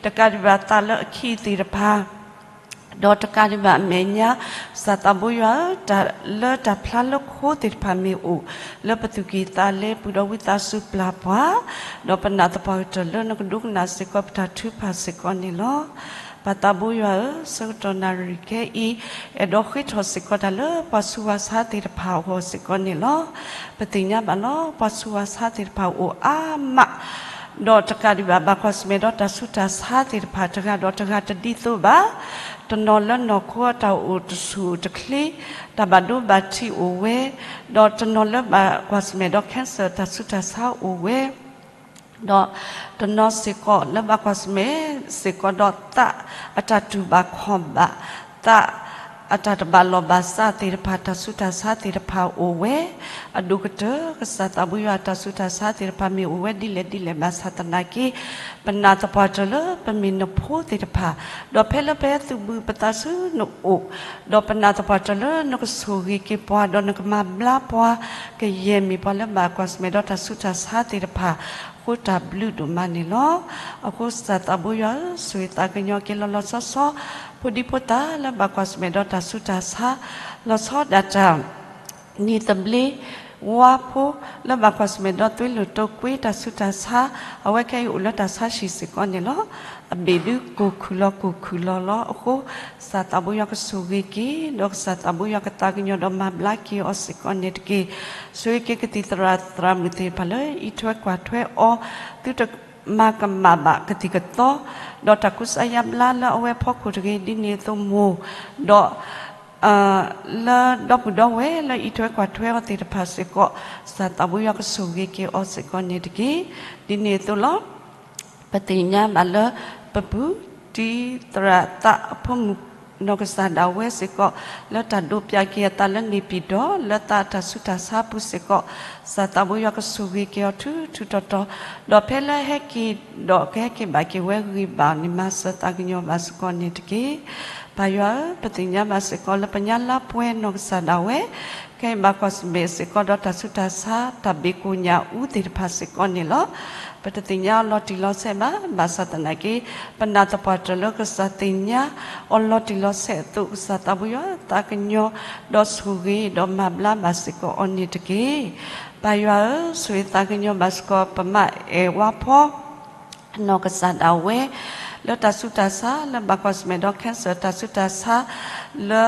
တကးဒံးဘၣ်သးလၢအခံသ့ၣ်တဖၣ် ဒီးတကးဒံးဘၣ်အမဲာ်ညါ, ကစၢ်သးဘိယွၤဧၢ, တၢ်လၢတၢ်ဖျါလၢခိသ့ၣ်တဖၣ်မ့ၢ်အိၣ်, လၢပသူၣ်ကံၢ်သးလဲပူၤဒီးဝံသးစူၤပျၢ်ပှၤ, ဒီးပနၢ်သပှၢ်ကတၢၢ်လၢနကဒိကနၣ်စ့ၢ်ကီးပတၢ်ထုကဖၣ်စ့ၢ်ကီးန့ၣ်လီၤ. ပၢ်သးဘိယွၤဧၢ, ဆၢကတီၢ်နၣ်ရံၣ်ခဲအံၤ, အဲၣ်ဒိးဃ့ထီၣ်စ့ၢ်ကီးတၢ်လၢပှၤဆူးပှၤဆါသ့ၣ်တဖၣ်အဂီၢ်စ့ၢ်ကီးန့ၣ်လီၤ. ပသ့ၣ်ညါဘၣ်လီၤ, ပှၤဆူးပှၤဆါသ့ၣ်တဖၣ်အိၣ်အါမး ဒီးတကးဒံးဘၣ် ဘၣ်ကွၢ်ဆၢၣ်မဲာ်ဒီးတၢ်ဆူးတၢ်ဆါသ့ၣ်တဖၣ် တဂၤဒီးတဂၤတဒ်သိးဘၣ်, တနီၤလၢနီၢ်ခိအတၢ်အိၣ်တဆူၣ်အိၣ်တချ့, တၢ်ဘၣ်ဒိဘၣ်ထံးအိၣ်ဝဲ, ဒီးတနီၤလၢဘၣ်ကွၢ်ဆၢၣ်မဲာ်ဒီး cancer တၢ်ဆူးတၢ်ဆါအိၣ်ဝဲ ဒီးတနီၤစ့ၢ်ကီးလၢဘၣ်ကွၢ်ဆၢၣ်မဲာ်စ့ၢ်ကီးဒီးသးအတၢ်တူၢ်ဘၣ်ခီၣ်ဘၣ်, သးအတၢ်တဘၣ်လီၢ်ဘၣ်စးသ့ၣ်တဖၣ် တၢ်ဆူးတၢ်ဆါသ့ၣ်တဖၣ်အိၣ်ဝဲ, အဒိၣ်ကတၢၢ် ကစၢ်သးဘိယွၤအတၢ်ဆူးတၢ်ဆါသ့ၣ်တဖၣ်မ့ၢ်အိၣ်ဝဲဒ်လဲၣ်ဒ်လဲၣ်ဘၣ်ဆၣ်သနာ်က့, ပနၢ်သပှၢ်တၢၢ်လၢပမ့ၢ်နဖိသ့ၣ်တဖၣ်, ဒီးဖဲလၢပဟဲသုးဘူးပသးဆူနအိၣ်, ဒီးပနၢ်သပှၢ်တၢၢ်လၢနကဆိၣ်ဂ့ၤက့ၤပှၤ ဒီးနကမၤဘျါပှၤ ကယဲၢ်မ့ၢ်ပှၤလၢဘၣ်ကွၢ်ဆၢၣ်မဲာ်ဒီးတၢ်ဆူးတၢ်ဆါသ့ၣ်တဖၣ်, အဃိတၢ်ဘျုးဒိၣ်မးန့ၣ်လီၤ. အဃိကစၢ်သးဘိယွၤဧၢ, ဆိၣ်ဂ့ၤသးကညီၤက့ၤလီၤလီၤဆီဆီ ဖိဒံဖိသၣ်လၢဘၣ်ကွၢ်ဆၢၣ်မဲာ်ဒီးတၢ်ဆူးတၢ်ဆါ လီၤဆီဒၣ်တၢ် နံၤသဘျ့ ဝါဖိ လၢဘၣ်ကွၢ်ဆၢၣ်မဲာ်ဒီးသွံလိာ်တိာ်ကွံတၢ်ဆူးတၢ်ဆါ, အဝဲခဲအံၤအိၣ်လၢတၢ်ဆါဟံၣ်စ့ၢ်ကီးန့ၣ်လီၤ. အဘ့ၣ်ဒုးကိၢ်ခုၣ်လီၤကိၢ်ခုၣ်လီၤလီၤအဃိ, ကစၢ်သးဘိယွၤကဆိၣ်ဂ့ၤက့ၤ, ဒီးကစၢ်သးဘိယွၤကသးကညီၤဒီးမၤဘျါက့ၤအီၤစ့ၢ်ကီးန့ၣ်တက့ၢ်. ဆိၣ်ဂ့ၤက့ၤကသံၣ်သရၣ်သရၣ်မုၣ်သ့ၣ်တဖၣ်လၢ အံးထွဲကွၢ်ထွဲအီၤ, သုတမၤကမၣ်ဘၣ်ကသံၣ်ကသီ, ဒီးတၢ်ကူစါယါဘျါလၢအဝဲအဖီခိၣ်တဂ့ၤ, ဒ်န့ၣ်အသိးမိၢ်, ဒီး လၢဒီပုၢ်ဒီဝဲၢ်လၢအံးထွဲကွၢ်ထွဲအီၤသ့ၣ်တဖၣ်စ့ၢ်ကီး, ကစၢ်သးဘိယွၤကဆိၣ်ဂ့ၤက့ၤအီၤစ့ၢ်ကီးန့ၣ်တက့ၢ်. ဒ်န့ၣ်အသိးလီၤ. ပသ့ၣ်ညါဘၣ်လၢ ပပုၢ်တံၤသရၣ်သးအဖိမုၣ် နီၢ်ကစၢ်ဒၣ်ဝဲစ့ၢ်ကီး လၢတၢ်ဒိးပၠးက့ၤအသးလၢန့ၣ်ပံၤဒီး လၢသးအတၢ်ဆူးတၢ်ဆါပူၤစ့ၢ်ကီး, ကစၢ်သးဘိယွၤကဆိၣ်ဂ့ၤက့ၤအီၤထူထူတီတီ, ဒီးဖဲလၢဟဲက့ၤဒီးကဟဲက့ၤဘၣ်က့ၤဝဲဂံၢ်ဘါန့ၣ် မၤစၢၤသးကညီၤဘၣ်စ့ၢ်ကီးန့ၣ်တက့ၢ်. ပၢ်ယွၤဧၢ, ပသ့ၣ်ညါဘၣ်စ့ၢ်ကီးလၢပညါလါပှဲၤနီၢ်ကစၢ်ဒၣ်ဝဲ, ခဲအံၤဘၣ်ကွၢ်ဆၢၣ်မဲာ်စ့ၢ်ကီးဒီးတၢ်ဆူးတၢ်ဆါ တၢ်ဘ့ၣ်ကိၣ်ညၣ်အူသ့ၣ်တဖၣ်စ့ၢ်ကီးန့ၣ်လီၤ. ပတသ့ၣ်ညါအီၤလီၤတံၢ်လီၤဆဲးဘၣ်, ဘၣ်ဆၣ်သနာ်က့ ပနၢ်သပှၢ်တၢၢ်လၢကစၢ်သ့ၣ်ညါအီၤလီၤတံၢ်လီၤဆဲးအသိး, ကစၢ်သးဘိယွၤသးကညီၤ ဒီးဆိၣ်ဂ့ၤဒီးမၤဘျါဘၣ်စ့ၢ်ကီးအီၤန့ၣ်တက့ၢ်. ပၢ်ယွၤဧၢ, ဆိၣ်ဂ့ၤသးကညီၤဘၣ်စ့ၢ်ကီး ပမါအဲၣ်ဝါဖီ နီၢ်ကစၢ်ဒၣ်ဝဲ လၢတၢ်ဆူးတၢ်ဆါ လၢဘၣ်ကွၢ်ဆၢၣ်မဲာ်ဒီး cancer တၢ်ဆူးတၢ်ဆါ လၢ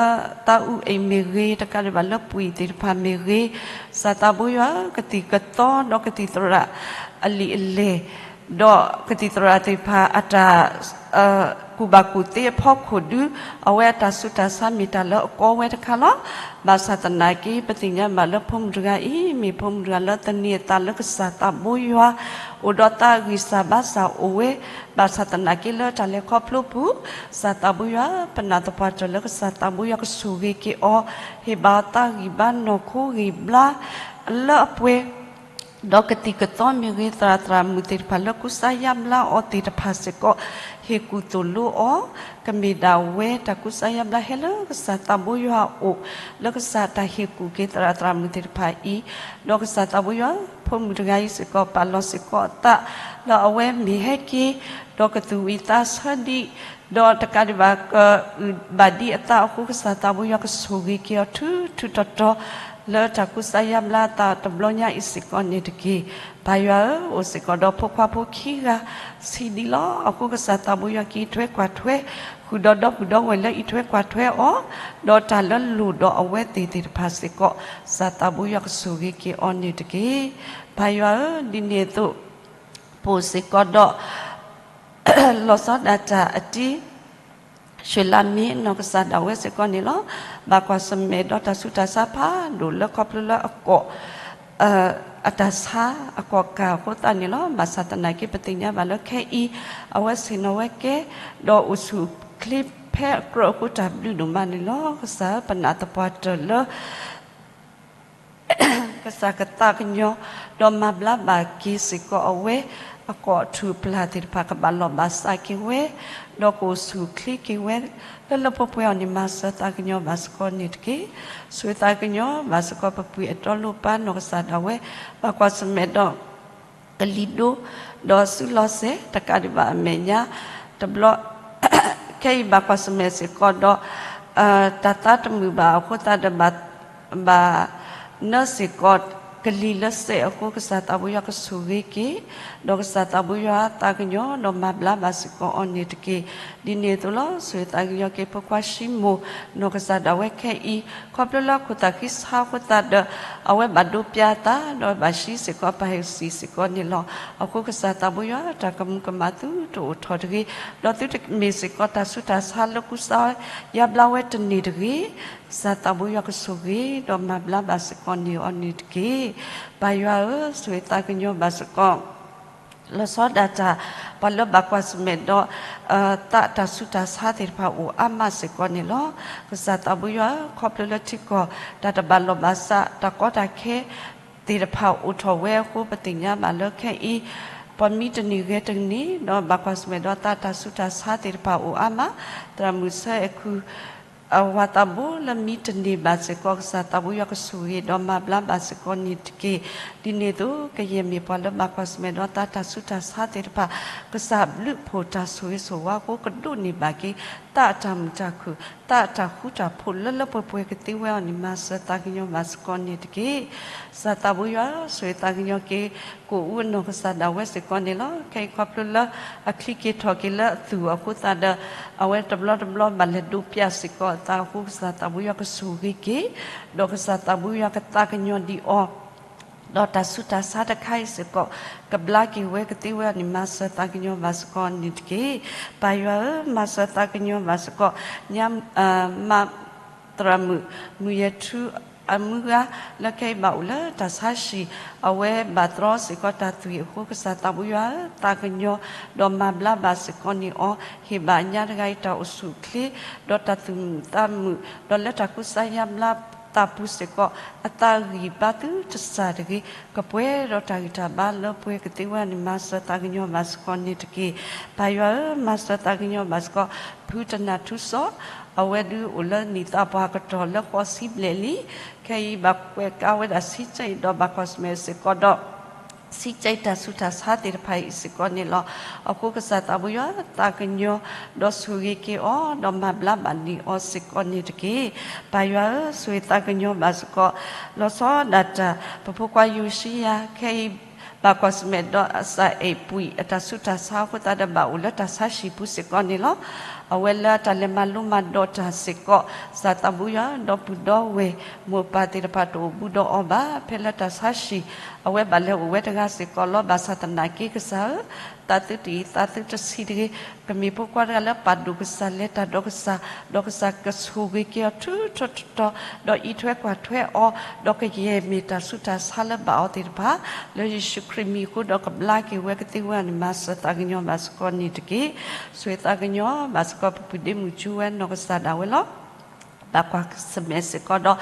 သးအုးအံၤမ့ၢ်ဂ့ၤ, တကးဒံးဘၣ်လၢပှၤသ့ၣ်တဖၣ်မ့ၢ်ဂ့ၤ, ကစၢ်သးဘိယွၤ ကသံၣ်ကသီ ဒီးကသံၣ်သရၣ်အလံာ်အလဲၢ် ဒီးကသံၣ်သရၣ်သ့ၣ်တဖၣ်အတၢ် ကူၣ်ဘၣ်ကူၣ်သ့အဖီခိၣ်ဒုး, အဝဲအတၢ်ဆူးတၢ်ဆါမ့ၢ်တၢ်လၢအကီဝဲတခါလီၤ. ဘၣ်ဆၣ်သနာ်က့ ပသ့ၣ်ညါဘၣ်လၢဖိမုၣ်တဂၤအံၤ မ့ၢ်ဖိမုၣ်တဂၤလၢသန့ၤအသးလၢကစၢ်သးဘိယွၤ, အိၣ်ဒီးသးဂံၢ်စၢ်ဘါစၢ်အိၣ်ဝဲ, ဘၣ်ဆၣ်သနာ်က့လၢတၢ်လဲၤခီဖျိပူၤ, ကစၢ်သးဘိယွၤ ပနၢ်သပှၢ်တၢၢ်လၢကစၢ်သးဘိယွၤကဆိၣ်ဂ့ၤက့ၤအီၤ, ဟ့ၣ်ဘၣ်အီၤသးဂံၢ်ဘါနီၢ်ခိဂံၢ်ဘါ လၢအပှဲၤ ဒီးကသံၣ်ကသီမ့ၢ်ဂ့ၤ, သရၣ်သရၣ်မုၣ်သ့ၣ်တဖၣ်လၢကူစါယါဘျါအီၤသ့ၣ်တဖၣ်စ့ၢ်ကီး, ဟ့ၣ်ကူၣ်သိၣ်လိအီၤ, ကမ့ၢ်ဒၣ်ဝဲတၢ်ကူစါယါဘျါဟဲလၢကစၢ်သးဘိယွၤအအိၣ်, လၢကစၢ်တၢ်ဟ့ၣ်ကူၣ်က့ၤသရၣ်သရၣ်မုၣ်သ့ၣ်တဖၣ်အံၤ, ဒီးကစၢ်သးဘိယွၤ ဖိမုၣ်တဂၤအံၤစ့ၢ်ကီး ပာ်လီၤစ့ၢ်ကီးအသး လၢအဝဲမ့ၢ်ဟဲက့ၤ ဒီးကသူၣ်ဝံၤသးဆၢဒံး ဒီးတကးဒံးဘၣ်ကအုၣ်ဘၣ်ဒံးအသးအဃိ, ကစၢ်သးဘိယွၤကဆိၣ်ဂ့ၤက့ၤအီၤထူထူတီတီ လၢတၢ်ကူစါယါဘျါအသးတဘျီညါအံၤစ့ၢ်ကီးန့ၣ်တက့ၢ်. ပၢ်ယွၤဧၢ, အိၣ်စ့ၢ်ကီးဒီးဖိခွါဖိခံဂၤဆံးဒံးလီၤ. အဃိကစၢ်သးဘိယွၤ ကအံးထွဲကွၢ်ထွဲ ဃုာ်ဒီးဒီပုၢ်ဒီဝဲၢ်လၢအံးထွဲကွၢ်ထွဲအီၤ, ဒီးတၢ်လၢလိၣ်ဒီးအဝဲသ့ၣ်သ့ၣ်တဖၣ်စ့ၢ်ကီး, ကစၢ်သးဘိယွၤကဆိၣ်ဂ့ၤက့ၤအီၤန့ၣ်တက့ၢ်. ပၢ်ယွၤဧၢ, ဒ်န့ၣ်အသိး ပိာ်စ့ၢ်ကီးဒီး လီၤဆီဒၣ်တၢ်အတံ ရှ့လးမ့ၢ်နီၢ်ကစၢ်ဒၣ်ဝဲစ့ၢ်ကီးန့ၣ်လီၤ. ဘၣ်ကွၢ်ဆၢၣ်မဲာ်ဒီးတၢ်ဆူးတၢ်ဆါဖးဒိၣ်လၢခီဖျိလၢအကိး အတၢ်ဆါအကီၢ်ကၢ်အဃိသတးန့ၣ်လီၤ. ဘၣ်ဆၣ်သနာ်က့ ပသ့ၣ်ညါဘၣ်လၢခဲအံၤ အဝဲဆ့ၣ်နီၤဝဲကဲ ဒီးအိၣ်ဆူၣ်အိၣ်ချ့ဖဲအကြၢးအဃိ တၢ်ဘျုးဒိၣ်မးန့ၣ်လီၤ. ကစၢ်ဧၢ ပနာ်သပှၢ်တၢၢ်လၢ ကစၢ်ကသးကညီၤ ဒီးမၤဘျါဘၣ်က့ၤစ့ၢ်ကီးအဝဲ အကိးထူၣ်ပျၢ်သ့ၣ်တဖၣ် ကဘၣ်လိာ်ဘၣ်စးက့ၤဝဲ ဒီးကအိၣ်ဆူၣ်အိၣ်ချ့က့ၤဝဲ လၢလၢပှဲၤပှဲၤအီၤန့ၣ် မၤစၢၤသးကညီၤဘၣ်စ့ၢ်ကီးန့ၣ်တက့ၢ်. ဆိၣ်ဂ့ၤသးကညီၤဘၣ်စ့ၢ်ကီး ပပုၢ်အဲၣ်တီလိပၢ်နီၢ်ကစၢ်ဒၣ်ဝဲ ဘၣ်ကွၢ်ဆၢၣ်မဲာ်ဒီး ကလံၤဒိ ဒီးစုလီၤစဲၤ တကးဒံးဘၣ်အမဲာ်ညါ တဘျီ ခဲအံၤဘၣ်ကွၢ်ဆၢၣ်မဲာ်စ့ၢ်ကီးဒီး တၢ်သးတမုာ်ဘၣ်အဃိသတးဒီး ဘၣ် ဘၣ်နၢစ့ၢ်ကီး ကလံၤလၢစဲးအဃိ ကစၢ်သးဘိယွၤကဆိၣ်ဂ့ၤက့ၤ ဒီးကစၢ်သးဘိယွၤသးကညီၤ ဒီးမၤဘျါဘၣ်စ့ၢ်ကီးအီၤန့ၣ်တက့ၢ်. ဒ်န့ၣ်အသိးလီၤ. ဆိၣ်ဂ့ၤသးကညီၤက့ၤဖိခွါၡံမိၣ် နီၢ်ကစၢ်ဒၣ်ဝဲခဲအံၤ ခီဖျိလၢခိၣ်သးဃံဆါအဃိသတးဒီး အဝဲဘၣ်ဒိးပျၢ်အသး ဒီးဘၣ်ဟံးစ့ၢ်ကီးပၢ်ဟဲၣ်စံၣ်စ့ၢ်ကီးန့ၣ်လီၤ. အဃိကစၢ်သးဘိယွၤ တၢ်ကမူၤကမၣ်သုတအိၣ်ထီၣ်တဂ့ၤ, ဒီးသုတမ့ၢ်စ့ၢ်ကီးတၢ်ဆူးတၢ်ဆါလၢကူစါယါဘျါဝဲတန့ၢ်တဂ့ၤ. ကစၢ်သးဘိယွၤကဆိၣ်ဂ့ၤ ဒီးမၤဘျါဘၣ်စ့ၢ်ကီးန့ၢ်အီၤန့ၣ်တက့ၢ်. ပၢ်ယွၤဧၢ, ဆိၣ်ဂ့ၤသးကညီၤဘၣ်စ့ၢ်ကီး လီၤဆီဒၣ်တၢ် ပှၤလၢဘၣ်ကွၢ်ဆၢၣ်မဲာ်ဒီး သးတၢ်ဆူးတၢ်ဆါသ့ၣ်တဖၣ်အိၣ်အါမးစ့ၢ်ကီးန့ၣ်လီၤ. ကစၢ်သးဘိယွၤဧၢ, ခီဖျိလၢထံကီၢ် တၢ်တဘၣ်လိာ်ဘၣ်စး တၢ်ကီတၢ်ခဲသ့ၣ်တဖၣ်အိၣ်ထီၣ်ဝဲအဃိ ပသ့ၣ်ညါဘၣ်လၢခဲအံၤ ပှၤမံတန့ၢ်ဂဲၤတန့ၢ် ဒီးဘၣ်ကွၢ်ဆၢၣ်မဲာ်ဒီးသးတၢ်ဆူးတၢ်ဆါသ့ၣ်တဖၣ်အိၣ်အါမး, သရၣ်မုၣ်ဆၢအဲၣ်ခုၣ် အဝၤသးဘိလၢမံတန့ၢ်ဘၣ်စ့ၢ်ကီး ကစၢ်သးဘိယွၤကဆိၣ်ဂ့ၤဒီးမၤဘျါဘၣ်စ့ၢ်ကီးန့ၣ်တက့ၢ်. ဒ်န့ၣ်အသိး ကယဲၢ်မ့ၢ်ပှၤလၢဘၣ်ကွၢ်ဆၢၣ်မဲာ်ဒီးသးတၢ်ဆူးတၢ်ဆါသ့ၣ်တဖၣ် ကစၢ်ဘျုးဖှိၣ်တၢ်ဆိၣ်ဂ့ၤဆိၣ်ဝါအဃိ ကဒိးန့ၢ်ဘၣ်က့ၤ သးအတၢ်မုာ်တၢ်ခုၣ် သးအတၢ်ဃူတၢ်ဖိးလၢလၢပှဲၤပှဲၤကသ့ဝဲအီၤန့ၣ် မၤစၢၤသးကညီၤဘၣ်စ့ၢ်ကီးန့ၣ်တက့ၢ်. ကစၢ်သးဘိယွၤဧၢ, ဆိၣ်ဂ့ၤသးကညီၤက့ၤ ကအိၣ်အူအနီၢ်ကစၢ်ဒၣ်ဝဲစ့ၢ်ကီးန့ၣ်လီၤ. ခဲအံၤခီဖျိလၢ အချံက့ၤထီၣ်က့ၤလၢအသူၣ်အဃိသတးဒီး အဝဲတဘျီတဘျီဘၣ်လဲၤဒိးပျၢ်စ့ၢ်ကီးအသးအဃိ ကစၢ်သးဘိယွၤကဆိၣ်ဂ့ၤက့ၤ ဒီးကစၢ်သးဘိယွၤကသးကညီၤဒံးအီၤ ဒီးတၢ်ဆူးတၢ်ဆါတခါအံၤစ့ၢ်ကီး ကဘျါက့ၤဝဲကသ့ဝဲအီၤန့ၣ် မၤစၢၤသးကညီၤဘၣ်စ့ၢ်ကီးန့ၣ်တက့ၢ်. ပၢ်ယွၤဧၢ, မၤစၢၤသးကညီၤဘၣ်စ့ၢ်ကီး ညါ မါ သရၣ်မုၣ် မုၢ်ယဲၢ်ထူ အမုၢ်ဂၤ လၢခဲအံၤဘၣ်အိၣ်လၢတၢ်ဆါဟံၣ် အဝဲဘၣ်တြီစ့ၢ်ကီးတၢ်သွံၣ်အဃိ ကစၢ်သးဘိယွၤဧၢ, သးကညီၤ ဒီးမၤဘျါဘၣ်စ့ၢ်ကီးန့ၢ်အီၤ, ဟ့ၣ်ဘၣ်ညါတဂၤအံၤတၢ်အိၣ်ဆူၣ်အိၣ်ချ့ ဒီးတၢ်သူၣ်မုာ်သးမုာ်, ဒီးလၢတၢ်ကူစါယါဘျါသးပူၤစ့ၢ်ကီး အသးဂံၢ်ဘါသုတစၢ်တဂ့ၤ, ကပှဲၤဒီးတၢ်ဂံၢ်တၢ်ဘါလၢပှဲၤကသ့ဝဲန့ၣ် မၤစၢၤသးကညီၤဘၣ်စ့ၢ်ကီးန့ၣ်တက့ၢ်. ပၢ်ယွၤဧၢ, မၤစၢၤသးကညီၤဘၣ်စ့ၢ်ကီး ဖုတနၢ်ထူစီၤ အဝဲဒုးအိၣ်လၢနံၣ်သးပှၢ်ကတီၢ်လၢဃိးဆံဘျဲၣ်လံ. ခဲအံၤဘၣ်ကွဲးကါဝဲဒၣ်ဆံကၠံၣ်ဒီးဘၣ်ကွၢ်ဆၢၣ်မဲာ်စ့ၢ်ကီးဒီး ဆံကၠံၣ်တၢ်ဆူးတၢ်ဆါသ့ၣ်တဖၣ်အံၤစ့ၢ်ကီးန့ၣ်လီၤ. အဃိကစၢ်သးဘိယွၤ သးကညီၤ ဒီးဆိၣ်ဂ့ၤက့ၤအီၤ ဒီးမၤဘျါဘၣ်န့ၢ်အီၤစ့ၢ်ကီးန့ၣ်တက့ၢ်. ပၢ်ယွၤဧၢ, ဆိၣ်ဂ့ၤသးကညီၤဘၣ်စ့ၢ်ကီး လီၤဆီဒၣ်တၢ် ပဖိခွါယိၤၡံယၤ ခဲအံၤ ဘၣ်ကွၢ်ဆၢၣ်မဲာ်ဒီးအစၢ်အဲၣ်ပှံာ်အတၢ်ဆူးတၢ်ဆါအဃိသတးဒီး ဘၣ်အိၣ်လၢတၢ်ဆါဟံၣ်ပူၤစ့ၢ်ကီးန့ၣ်လီၤ. အဝဲလၢတၢ်လဲၤမၤလိမၤဒိးတၢ်စ့ၢ်ကီး ကစၢ်သးဘိယွၤ ဒီပုၢ်ဒီဝဲၢ် မိၢ်ပၢ်သ့ၣ်တဖၣ်တအိၣ်ဘူးဒီးအီၤဘၣ်. ဖဲလၢတၢ်ဆါဟံၣ် အဝဲဘၣ်လဲၤအိၣ်ဝဲတဂၤစ့ၢ်ကီးလီၤ. ဘၣ်ဆၣ်သနာ်က့ကစၢ်ဧၢ, သးသုတအံၤ သးသုတဆံးတဂ့ၤ, ကမ့ၢ်ဖိခွါတဂၤလၢပာ်ဒိၣ်ကစၢ် လဲၤတၢ်ဒီးကစၢ်, ဒီးကစၢ်ကဆိၣ်ဂ့ၤက့ၤအီၤထူထူတီတီ, ဒီးအံးထွဲကွၢ်ထွဲအီၤ, ဒီးကယဲၢ်မ့ၢ်တၢ်ဆူးတၢ်ဆါလၢဘၣ်အီၤသ့ၣ်တဖၣ် လၢယ့ၣ်ၡူးခရံာ်မံၤအဃိ ဒီးကဘျါက့ၤဝဲကသ့ဝဲန့ၣ် မၤစၢၤသးကညီၤဘၣ်စ့ၢ်ကီးန့ၣ်တက့ၢ်. ဆိၣ်ဂ့ၤသးကညီၤဘၣ်စ့ၢ်ကီး ပပုၢ်ဒ့မုၣ်ကၠူဝဲနီၢ်ကစၢ်ဒၣ်ဝဲလီၤ. ဘၣ်ကွၢ်ဆၢၣ်မဲာ်စ့ၢ်ကီးဒီး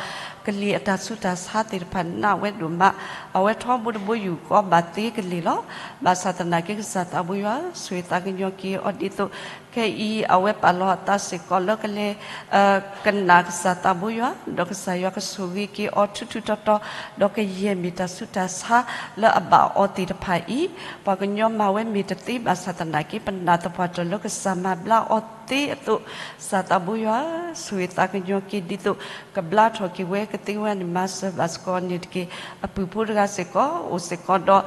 ကလံၤအတၢ်ဆူးတၢ်ဆါသ့ၣ်တဖၣ်နးဝဲဒိၣ်မး, အဝဲထီဘိတဘိယူၢ်ဃီဘၣ်သ့ကလ့ၢ်လီၤ. ဘၣ်ဆၣ်သနာ်က့ကစၢ်သးဘိယွၤဧၢ, ဆိၣ်ဂ့ၤသးကညီၤက့ၤအီၤဒ်သိး ခဲအံၤ အဝဲပာ်လီၤအသးစ့ၢ်ကီးလၢကလဲၤ ကနၣ်ကစၢ်သးဘိယွၤ, ဒီးကစၢ်ယွၤကဆိၣ်ဂ့ၤက့ၤအီၤထူထူတီတီ, ဒီးကယဲၢ်မ့ၢ်တၢ်ဆူးတၢ်ဆါလၢအဘၣ်အီၤသ့ၣ်တဖၣ်အံၤ, ပှၤကညီမၤဝဲမ့ၢ်တသ့ဘၣ်ဆၣ်သနာ်က့ ပနာ်သပှၢ်တၢၢ်လၢကစၢ်မၤဘျါအီၤသ့အသိး, ကစၢ်သးဘိယွၤဧၢ, ဆိၣ်ဂ့ၤသးကညီၤက့ၤဒ်သိး ကဘျါထီၣ်က့ၤဝဲကသ့ဝဲန့ၣ် မၤစၢၤဘၣ်စ့ၢ်ကီးန့ၣ်တက့ၢ်. အပုၢ်ဖိတဂၤစ့ၢ်ကီး အိၣ်စ့ၢ်ကီးဒီး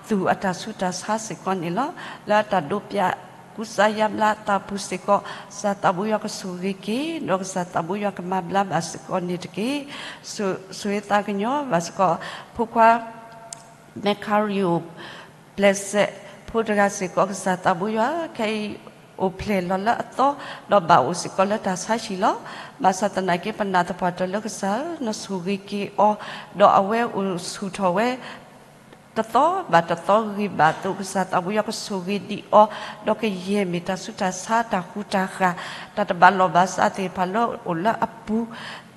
သူၣ်အတၢ်ဆူးတၢ်ဆါစ့ၢ်ကီးန့ၣ်လီၤ. လၢအတၢ်ဒိးပျၢ်ကူစါယါဘျါသးပူၤစ့ၢ်ကီး, ကစၢ်သးဘိယွၤကဆိၣ်ဂ့ၤက့ၤ, ဒီးကစၢ်သးဘိယွၤကမၤဘျါဘၣ်စ့ၢ်ကီးန့ၣ်တက့ၢ်. ဆိၣ်ဂ့ၤသးကညီၤဘၣ်စ့ၢ်ကီး ဖိခွါ မဲခါရံၤဧိၤ ပျဲစဲး ဖိတဂၤစ့ၢ်ကီး ကစၢ်သးဘိယွၤဧၢ, ခဲအံၤအိၣ်ဖျဲၣ်လီၤလၢအသီ, ဒီးဘၣ်အိၣ်စ့ၢ်ကီးလၢတၢ်ဆါဟံၣ်လီၤ. ဘၣ်ဆၣ်သနာ်က့ ပနာ်သပှၢ်တၢၢ်လၢကစၢ်ဧၢ, နဆိၣ်ဂ့ၤက့ၤအီၤ, ဒီးအဝဲအိၣ်ဆူၣ်ထီၣ်ဝဲ တသီဘၣ်တသီဂံၢ်ဘၣ်အသိး ကစၢ်သးဘိယွၤကဆိၣ်ဂ့ၤဒံးအီၤ, ဒီးကယဲၢ်မ့ၢ်တၢ်ဆူးတၢ်ဆါ တၢ်ဃူတၢ်ဃာ်, တၢ်တဘၣ်လိာ်ဘၣ်စးသ့ၣ်တဖၣ်လၢအိၣ်လၢအပူၤ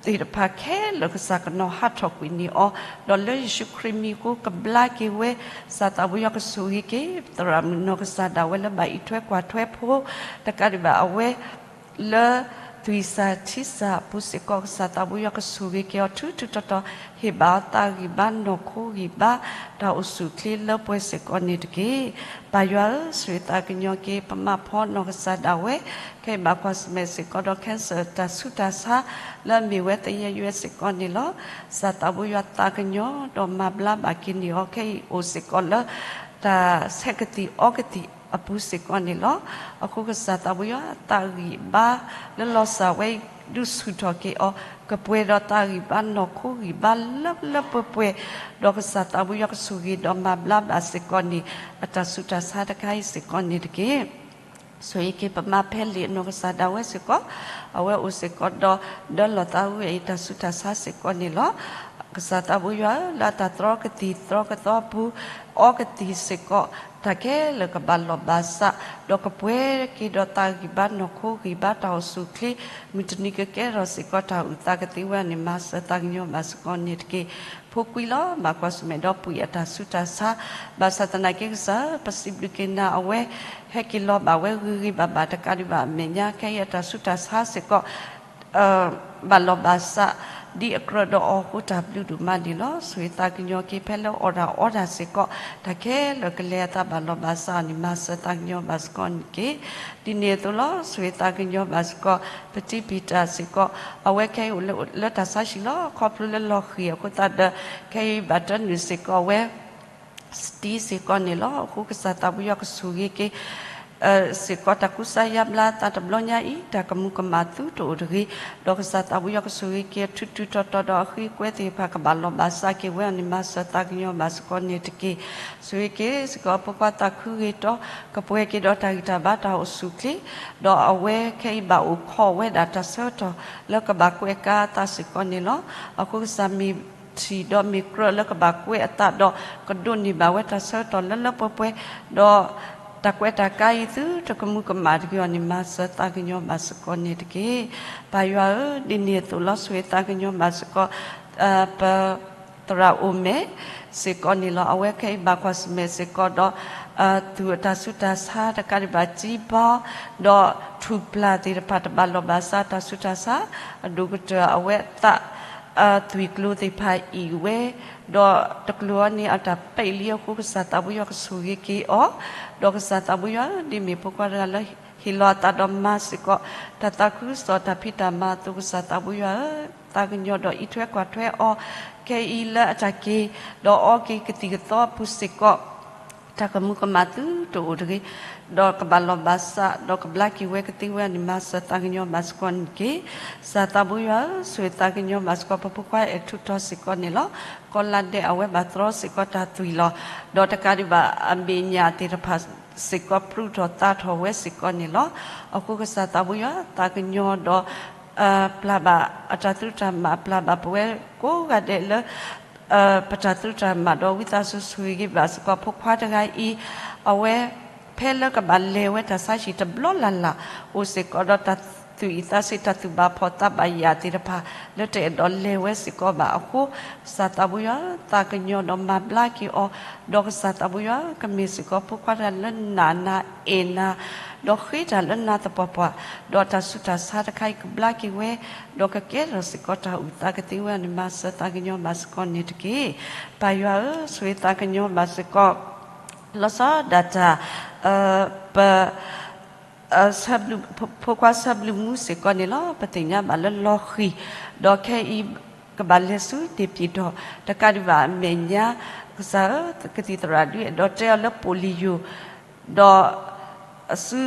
သ့ၣ်တဖၣ်ခဲလၢာ် ကစၢ်ကနီၤဟးထီၣ်ကွံာ်န့ၢ်အီၤ, ဒီးလၢယ့ၣ်ၡူးခရံာ်မံၤအဃိ ကဘျါက့ၤဝဲ, ကစၢ်သးဘိယွၤကဆိၣ်ဂ့ၤက့ၤ သရၣ်မုၣ်နီၢ်ကစၢ်ဒၣ်ဝဲလၢဘၣ်အံးထွဲကွၢ်ထွဲဖိ, တကးဒံးဘၣ်အဝဲ လၢသွံၣ်စၢ်ထံစၢ်အပူၤစ့ၢ်ကီး ကစၢ်သးဘိယွၤကဆိၣ်ဂ့ၤက့ၤအီၤထူထူတီတီ, ဟ့ၣ်ဘၣ်အီၤသးဂံၢ်ဘါနီၢ်ခိဂံၢ်ဘါ, တၢ်အိၣ်ဆူၣ်အိၣ်ချ့လၢပှဲၤစ့ၢ်ကီးန့ၣ်တက့ၢ်. ပၢ်ယွၤဧၢ, ဆိၣ်ဂ့ၤသးကညီၤက့ၤ ပမၤဖီနီၢ်ကစၢ်ဒၣ်ဝဲ, ခဲအံၤဘၣ်ကွၢ်ဆၢၣ်မဲာ်စ့ၢ်ကီးဒီး cancer တၢ်ဆူးတၢ်ဆါ လၢအမ့ၢ်ဝဲသယဲယွဲစ့ၢ်ကီးန့ၣ်လီၤ. ကစၢ်သးဘိယွၤသးကညီၤဒီးမၤဘျါဘၣ်က့ၤန့ၢ်အီၤ, ခဲအံၤအိၣ်စ့ၢ်ကီးလၢ တၢ်ဆဲးကသံၣ်အီကသံၣ်အပူၤစ့ၢ်ကီးန့ၣ်လီၤ. အဃိကစၢ်သးဘိယွၤ သးဂံၢ်ဘါလၢလီၤစၢ်ဝဲ ဒုးဆူၣ်ထီၣ်က့ၤအီၤ, ကပှဲၤဒီးသးဂံၢ်ဘါနီၢ်ခိဂံၢ်ဘါလၢလၢပှဲၤပှဲၤ, ဒီးကစၢ်သးဘိယွၤကဆိၣ်ဂ့ၤဒီးမၤဘျါဘၣ်စ့ၢ်ကီးန့ၣ် အတၢ်ဆူးတၢ်ဆါတခါအံၤစ့ၢ်ကီးန့ၣ်တက့ၢ်. ဆိၣ်ဂ့ၤက့ၤပမါဖဲလံာ်အနီၢ်ကစၢ်ဒၣ်ဝဲစ့ၢ်ကီး, အဝဲအိၣ်စ့ၢ်ကီးဒီး ဒၢလီၤသးဝံအံၤတၢ်ဆူးတၢ်ဆါစ့ၢ်ကီးန့ၣ်လီၤ. ကစၢ်သးဘိယွၤဧၢ, လၢအတၢ်သရီကသံၣ်သရီကသီအပူၤ, အီကသံၣ်စ့ၢ်ကီး, တၢ်ခဲလၢာ်ကဘၣ်လိာ်ဘၣ်စး, ဒီးကပှဲၤက့ၤဒီးသးဂံၢ်ဘါနီၢ်ခိဂံၢ်ဘါတၢ်အိၣ်ဆူၣ်အိၣ်ချ့, မုၢ်တနံၤကကဲထီၣ်စ့ၢ်ကီးတၢ်အုၣ်သးကသ့ဝဲန့ၣ် မၤစၢၤသးကညီၤဘၣ်စ့ၢ်ကီးန့ၣ်တက့ၢ်. ဖိကွံာ်လီၤ, ဘၣ်ကွၢ်ဆၢၣ်မဲာ်ဒီးပှံာ်အတၢ်ဆူးတၢ်ဆါ, ဘၣ်ဆၣ်သနာ်က့ကစၢ် ပစံးဘျုးက့ၤနၤအဝဲ ဟဲက့ၤလီၤဘၣ်ဝဲဂ့ၤဂ့ၤဘၣ်ဘၣ်တကးဒံးဘၣ်အမဲာ်ညါ ခဲအံၤအတၢ်ဆူးတၢ်ဆါစ့ၢ်ကီး ဘၣ်လိာ်ဘၣ်စး ဒ်အကြၢးဒီးအီၤအဃိ တၢ်ဘျုးဒိၣ်မးန့ၣ်လီၤ. ဆိၣ်ဂ့ၤသးကညီၤက့ၤဖဲလၢအီၣ်တၢ်အီတၢ်စ့ၢ်ကီး တၢ်ခဲလၢာ်ကလဲၤအသးဘၣ်လိာ်ဘၣ်စးအီၤန့ၣ် မၤစၢၤသးကညီၤဘၣ်စ့ၢ်ကီးန့ၣ်တက့ၢ်. ဒ်န့ၣ်အသိးလီၤ. ဆိၣ်ဂ့ၤသးကညီၤဘၣ်စ့ၢ်ကီး ပတံၤပံၤတၢ်စ့ၢ်ကီး အဝဲခဲအံၤအိၣ်လၢတၢ်ဆါဟံၣ်လီၤ. ခီဖျိလၢလီၤဃံၤအဃိသတးဒီး ခဲအံၤဘၣ်တၢ်နုာ်စ့ၢ်ကီးဝဲ စတံစ့ၢ်ကီးန့ၣ်လီၤ. အဃိကစၢ်သးဘိယွၤကဆိၣ်ဂ့ၤက့ၤ စ့ၢ်ကီးတၢ်ကူစါယါဘျါအသးတဘျီညါအံၤ တၢ်ကမူၤကမၣ်သုတအိၣ်တဂ့ၤ, ဒီးကစၢ်သးဘိယွၤကဆိၣ်ဂ့ၤက့ၤထူးထူးတီၤတီၤဒီးအဃံအကွဲသ့ၣ်တဖၣ်ကဘၣ်လိာ်ဘၣ်စးက့ၤဝဲအီၤန့ၣ် မၤစၢၤသးကညီၤဘၣ်စ့ၢ်ကီးန့ၣ်တက့ၢ်. ဆိၣ်ဂ့ၤက့ၤစ့ၢ်ကီးအဖိခွါသးခုဂ့ၤတီ ကပှဲၤက့ၤဒီးတၢ်ဂံၢ်တၢ်ဘါတၢ်အိၣ်ဆူၣ်အိၣ်ချ့, ဒီးအဝဲခဲအံၤဘၣ်အိၣ်ခိးဝဲဒၣ်တၢ်ဆၢကတီၢ်လၢကဘၣ်ကွဲးကါအသးစ့ၢ်ကီးန့ၣ်လီၤ. အဃိကစၢ်မ့ၢ်ထံၣ်ဒီးမ့ၢ်ကြၢးလၢကဘၣ်ကွဲးအသးဒီး ကဒိးန့ၢ်ဘၣ်ဝဲတၢ်ဆၢကတီၢ်လၢလၢပှဲၤပှဲၤ, ဒီးတၢ်ကွဲးတၢ်ကါအံၤသုတကမူၤကမၣ်တဂ့ၤအီၤန့ၣ် မၤစၢၤသးကညီၤဘၣ်စ့ၢ်ကီးန့ၣ်တက့ၢ်. ပၢ်ယွၤဧၢ, ဒ်န့ၣ်အသိးလီၤ. ဆိၣ်ဂ့ၤသးကညီၤဘၣ်စ့ၢ်ကီး ပ သရၣ်အိၣ်မဲာ်စ့ၢ်ကီးန့ၣ်လီၤ. အဝဲခဲအံၤဘၣ်ကွၢ်ဆၢၣ်မဲာ်စ့ၢ်ကီးဒီး သူၣ်အတၢ်ဆူးတၢ်ဆါတကးဒံးဘၣ် ကံဘီ ဒီးထူၣ်ပျၢ်သ့ၣ်တဖၣ်တဘၣ်လိာ်ဘၣ်စးတၢ်ဆူးတၢ်ဆါ, အဒိၣ်ကတၢၢ်အဝဲအသး သွံၣ်ကျိၤသ့ၣ်တဖၣ်အံၣ်ဝဲ, ဒီးတကျိၤအံၤန့ၣ် အတၢ်ပဲာ်လံအဃိ ကစၢ်သးဘိယွၤကဆိၣ်ဂ့ၤက့ၤအီၤ, ဒီးကစၢ်သးဘိယွၤ ဒ်မ့ၢ်ဖိခွါတဂၤလၢဟ့ၣ်လီၤအသးဒီးမၤစ့ၢ်ကီး တၢ်သးခုကစီၣ်တၢ်ဖံးတၢ်မၤအသိး ကစၢ်သးဘိယွၤဧၢ, သးကညီၤဒီးအံးထွဲကွၢ်ထွဲအီၤ ခဲအံၤလၢအတၢ်က့ၤ ဒီးအီက့ၤကသံၣ်ကသီအပူၤစ့ၢ်ကီး တၢ်ကမူၤကမၣ်သုတအိၣ်တဂ့ၤ, ဒီးကဘၣ်လိာ်ဘၣ်စး ဒီးကဘျါက့ၤဝဲကသ့ဝဲန့ၣ် မၤစၢၤသးကညီၤဘၣ်စ့ၢ်ကီးန့ၣ်တက့ၢ်. ကစၢ်သးဘိယွၤဧၢ, ဆိၣ်ဂ့ၤသးကညီၤဘၣ်စ့ၢ်ကီး ပဖိခွါအဲၣ်ထူးထီစ့ၢ်ကီးန့ၣ်လီၤ. ကီၢ်လါဒဲးအဝဲဘၣ်သရီစ့ၢ်ကီးတၢ်သွံၣ်လီၤ. ဒီးတကးဒံးဘၣ်အမဲာ်ညါသ့ၣ်တဖၣ်စ့ၢ်ကီး ပြုၢ်ထီၣ်သးထီၣ်ဝဲစ့ၢ်ကီးန့ၣ်လီၤ. အဃိကစၢ်သးဘိယွၤ သးကညီၤဒီး ပျၢ်ဘၣ်အတၢ်သရူးတၢ်မး ပျၢ်ဘၣ်ပဝဲကိးဂၤဒဲးလၢ ပတၢ်သရူးတၢ်မးဒီး ဝံသးစူၤဆိၣ်ဂ့ၤဘၣ်စ့ၢ်ကီး ဖိခွါတဂၤအံၤ, အဝဲ ဖဲလၢကဘၣ်လဲၤဝဲတၢ်ဆါဟံၣ်တဘျီလၢ်လၢ် အိၣ်စ့ၢ်ကီးဒီးတၢ်သူၣ်အံၣ်သးဆံး တၢ်သူၣ်ဘၣ်ဖှီၣ်သးဘၣ်ယာ်သ့ၣ်တဖၣ် လၢတအဲၣ်ဒိးလဲၤဝဲစ့ၢ်ကီးဘၣ်အဃိ, ကစၢ်သးဘိယွၤ သးကညီၤဒီးမၤဘျါက့ၤအီၤ, ဒီးကစၢ်သးဘိယွၤ ကမ့ၢ်စ့ၢ်ကီးဖိခွါတဂၤလၢနာ်နၤအဲၣ်နၤ ဒီးဃ့တၢ်လၢနၤသပှၢ်ပှၢ်, ဒီးတၢ်ဆူးတၢ်ဆါတခါအံၤကဘျါက့ၤဝဲ, ဒီးကကဲထီၣ်စ့ၢ်ကီးတၢ်အုၣ်သးကသ့ဝဲန့ၣ် မၤစၢၤသးကညီၤဘၣ်စ့ၢ်ကီးန့ၣ်တက့ၢ်. ပၢ်ယွၤဧၢ, ဆိၣ်ဂ့ၤသးကညီၤဘၣ်စ့ၢ်ကီး လီၤဆီဒၣ်တၢ် ပ ဖိခွါဆၢဘျုးမူစ့ၢ်ကီးန့ၣ်လီၤ. ပသ့ၣ်ညါဘၣ်လၢလီၤဃံၤ, ဒီးခဲအံၤ ကဘၣ်လဲၤဆူန့ၣ်ပံၤဒီး တကးဒံးဘၣ်အမဲာ်ညါ, ကစၢ်ဧၢ, ကသံၣ်သရၣ်ဒုးအဲၣ်ဒိးတဲအီၤလၢ polio ဒီး အစ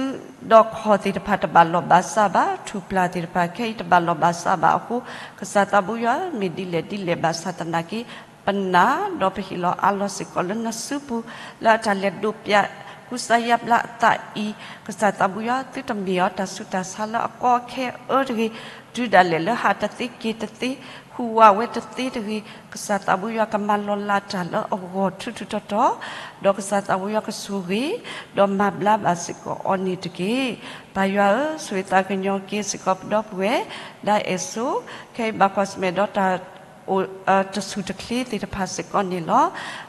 ုဒီးခီၣ်သ့ၣ်တဖၣ်တဘၣ်လိာ်ဘၣ်စးဘၣ်, ထူၣ်ပျၢ်သ့ၣ်တဖၣ်ခဲအံၤတဘၣ်လိာ်ဘၣ်စးဘၣ်အဃိ, ကစၢ်သးဘိယွၤ မ့ၢ်ဒ်လဲၣ်ဒ်လဲၣ်ဘၣ်ဆၣ်သနာ်က့ ပနာ်ဒီးပဟ့ၣ်လီၤအးလီၤစ့ၢ်ကီးလၢနစုပူၤ, လၢအတၢ်လဲၤဒိးပျး ကူစါယါဘျါအသးအံၤ, ကစၢ်သးဘိယွၤ သုတမ့ၢ်အီၤတၢ်ဆူးတၢ်ဆါလၢအကီအခဲအၢတဂ့ၤ, တုၤဒၣ်လဲာ်လၢဟးတသ့က့ၤတသ့, ဟူးဝးဝဲတသ့တဂ့ၤ, ကစၢ်သးဘိယွၤကမၤလီၤလးတၢ်လၢအဂီၢ်ထူးထူးတီၤတီၤ, ဒီးကစၢ်သးဘိယွၤကဆိၣ်ဂ့ၤ, ဒီးမၤဘျါဘၣ်စ့ၢ်ကီးအီၤန့ၣ်တက့ၢ်. ပၢ်ယွၤဧၢ, ဆိၣ်ဂ့ၤသးကညီၤက့ၤစ့ၢ်ကီးပဒီပုၢ်ဝဲၢ် ဒၣ်အဲၣ်စိ, ခဲအံၤဘၣ်ကွၢ်ဆၢၣ်မဲာ်ဒီးတၢ် အိၣ်တဆူၣ်တချ့သ့ၣ်တဖၣ်စ့ၢ်ကီးန့ၣ်လီၤ.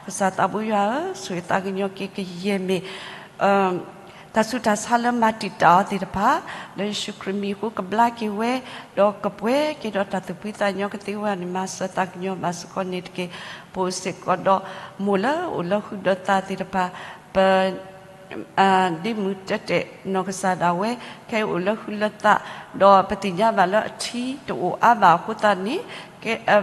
ကစၢ်သးဘိယွၤဧၢ, ဆိၣ်ဂ့ၤသးကညီၤက့ၤကယဲၢ်မ့ၢ် တၢ်ဆူးတၢ်ဆါလၢမၤတံာ်တာ်အီၤသ့ၣ်တဖၣ်, လၢယ့ၣ်ၡူးခရံာ်မံၤအဃိကဘျါက့ၤဝဲ, ဒီးကပှဲၤက့ၤဒီးတၢ်သူၣ်ဖှံသးညီကသ့ဝဲအီၤန့ၣ်မၤစၢၤသးကညီၤဘၣ်စ့ၢ်ကီးန့ၣ်တက့ၢ်. ပအိၣ်စ့ၢ်ကီးဒီးမိၢ်လၢအိၣ်လၢဃုာ်ဒီးသးသ့ၣ်တဖၣ်, ပ ဒ့မုၣ်တဲတဲာ်နီၢ်ကစၢ်ဒၣ်ဝဲ, ခဲအံၤအိၣ်လၢဃုာ်လၢသး, ဒီးပသ့ၣ်ညါဘၣ်လၢအထံတအိၣ်အါဘၣ်အဃိသတးန့ၣ်,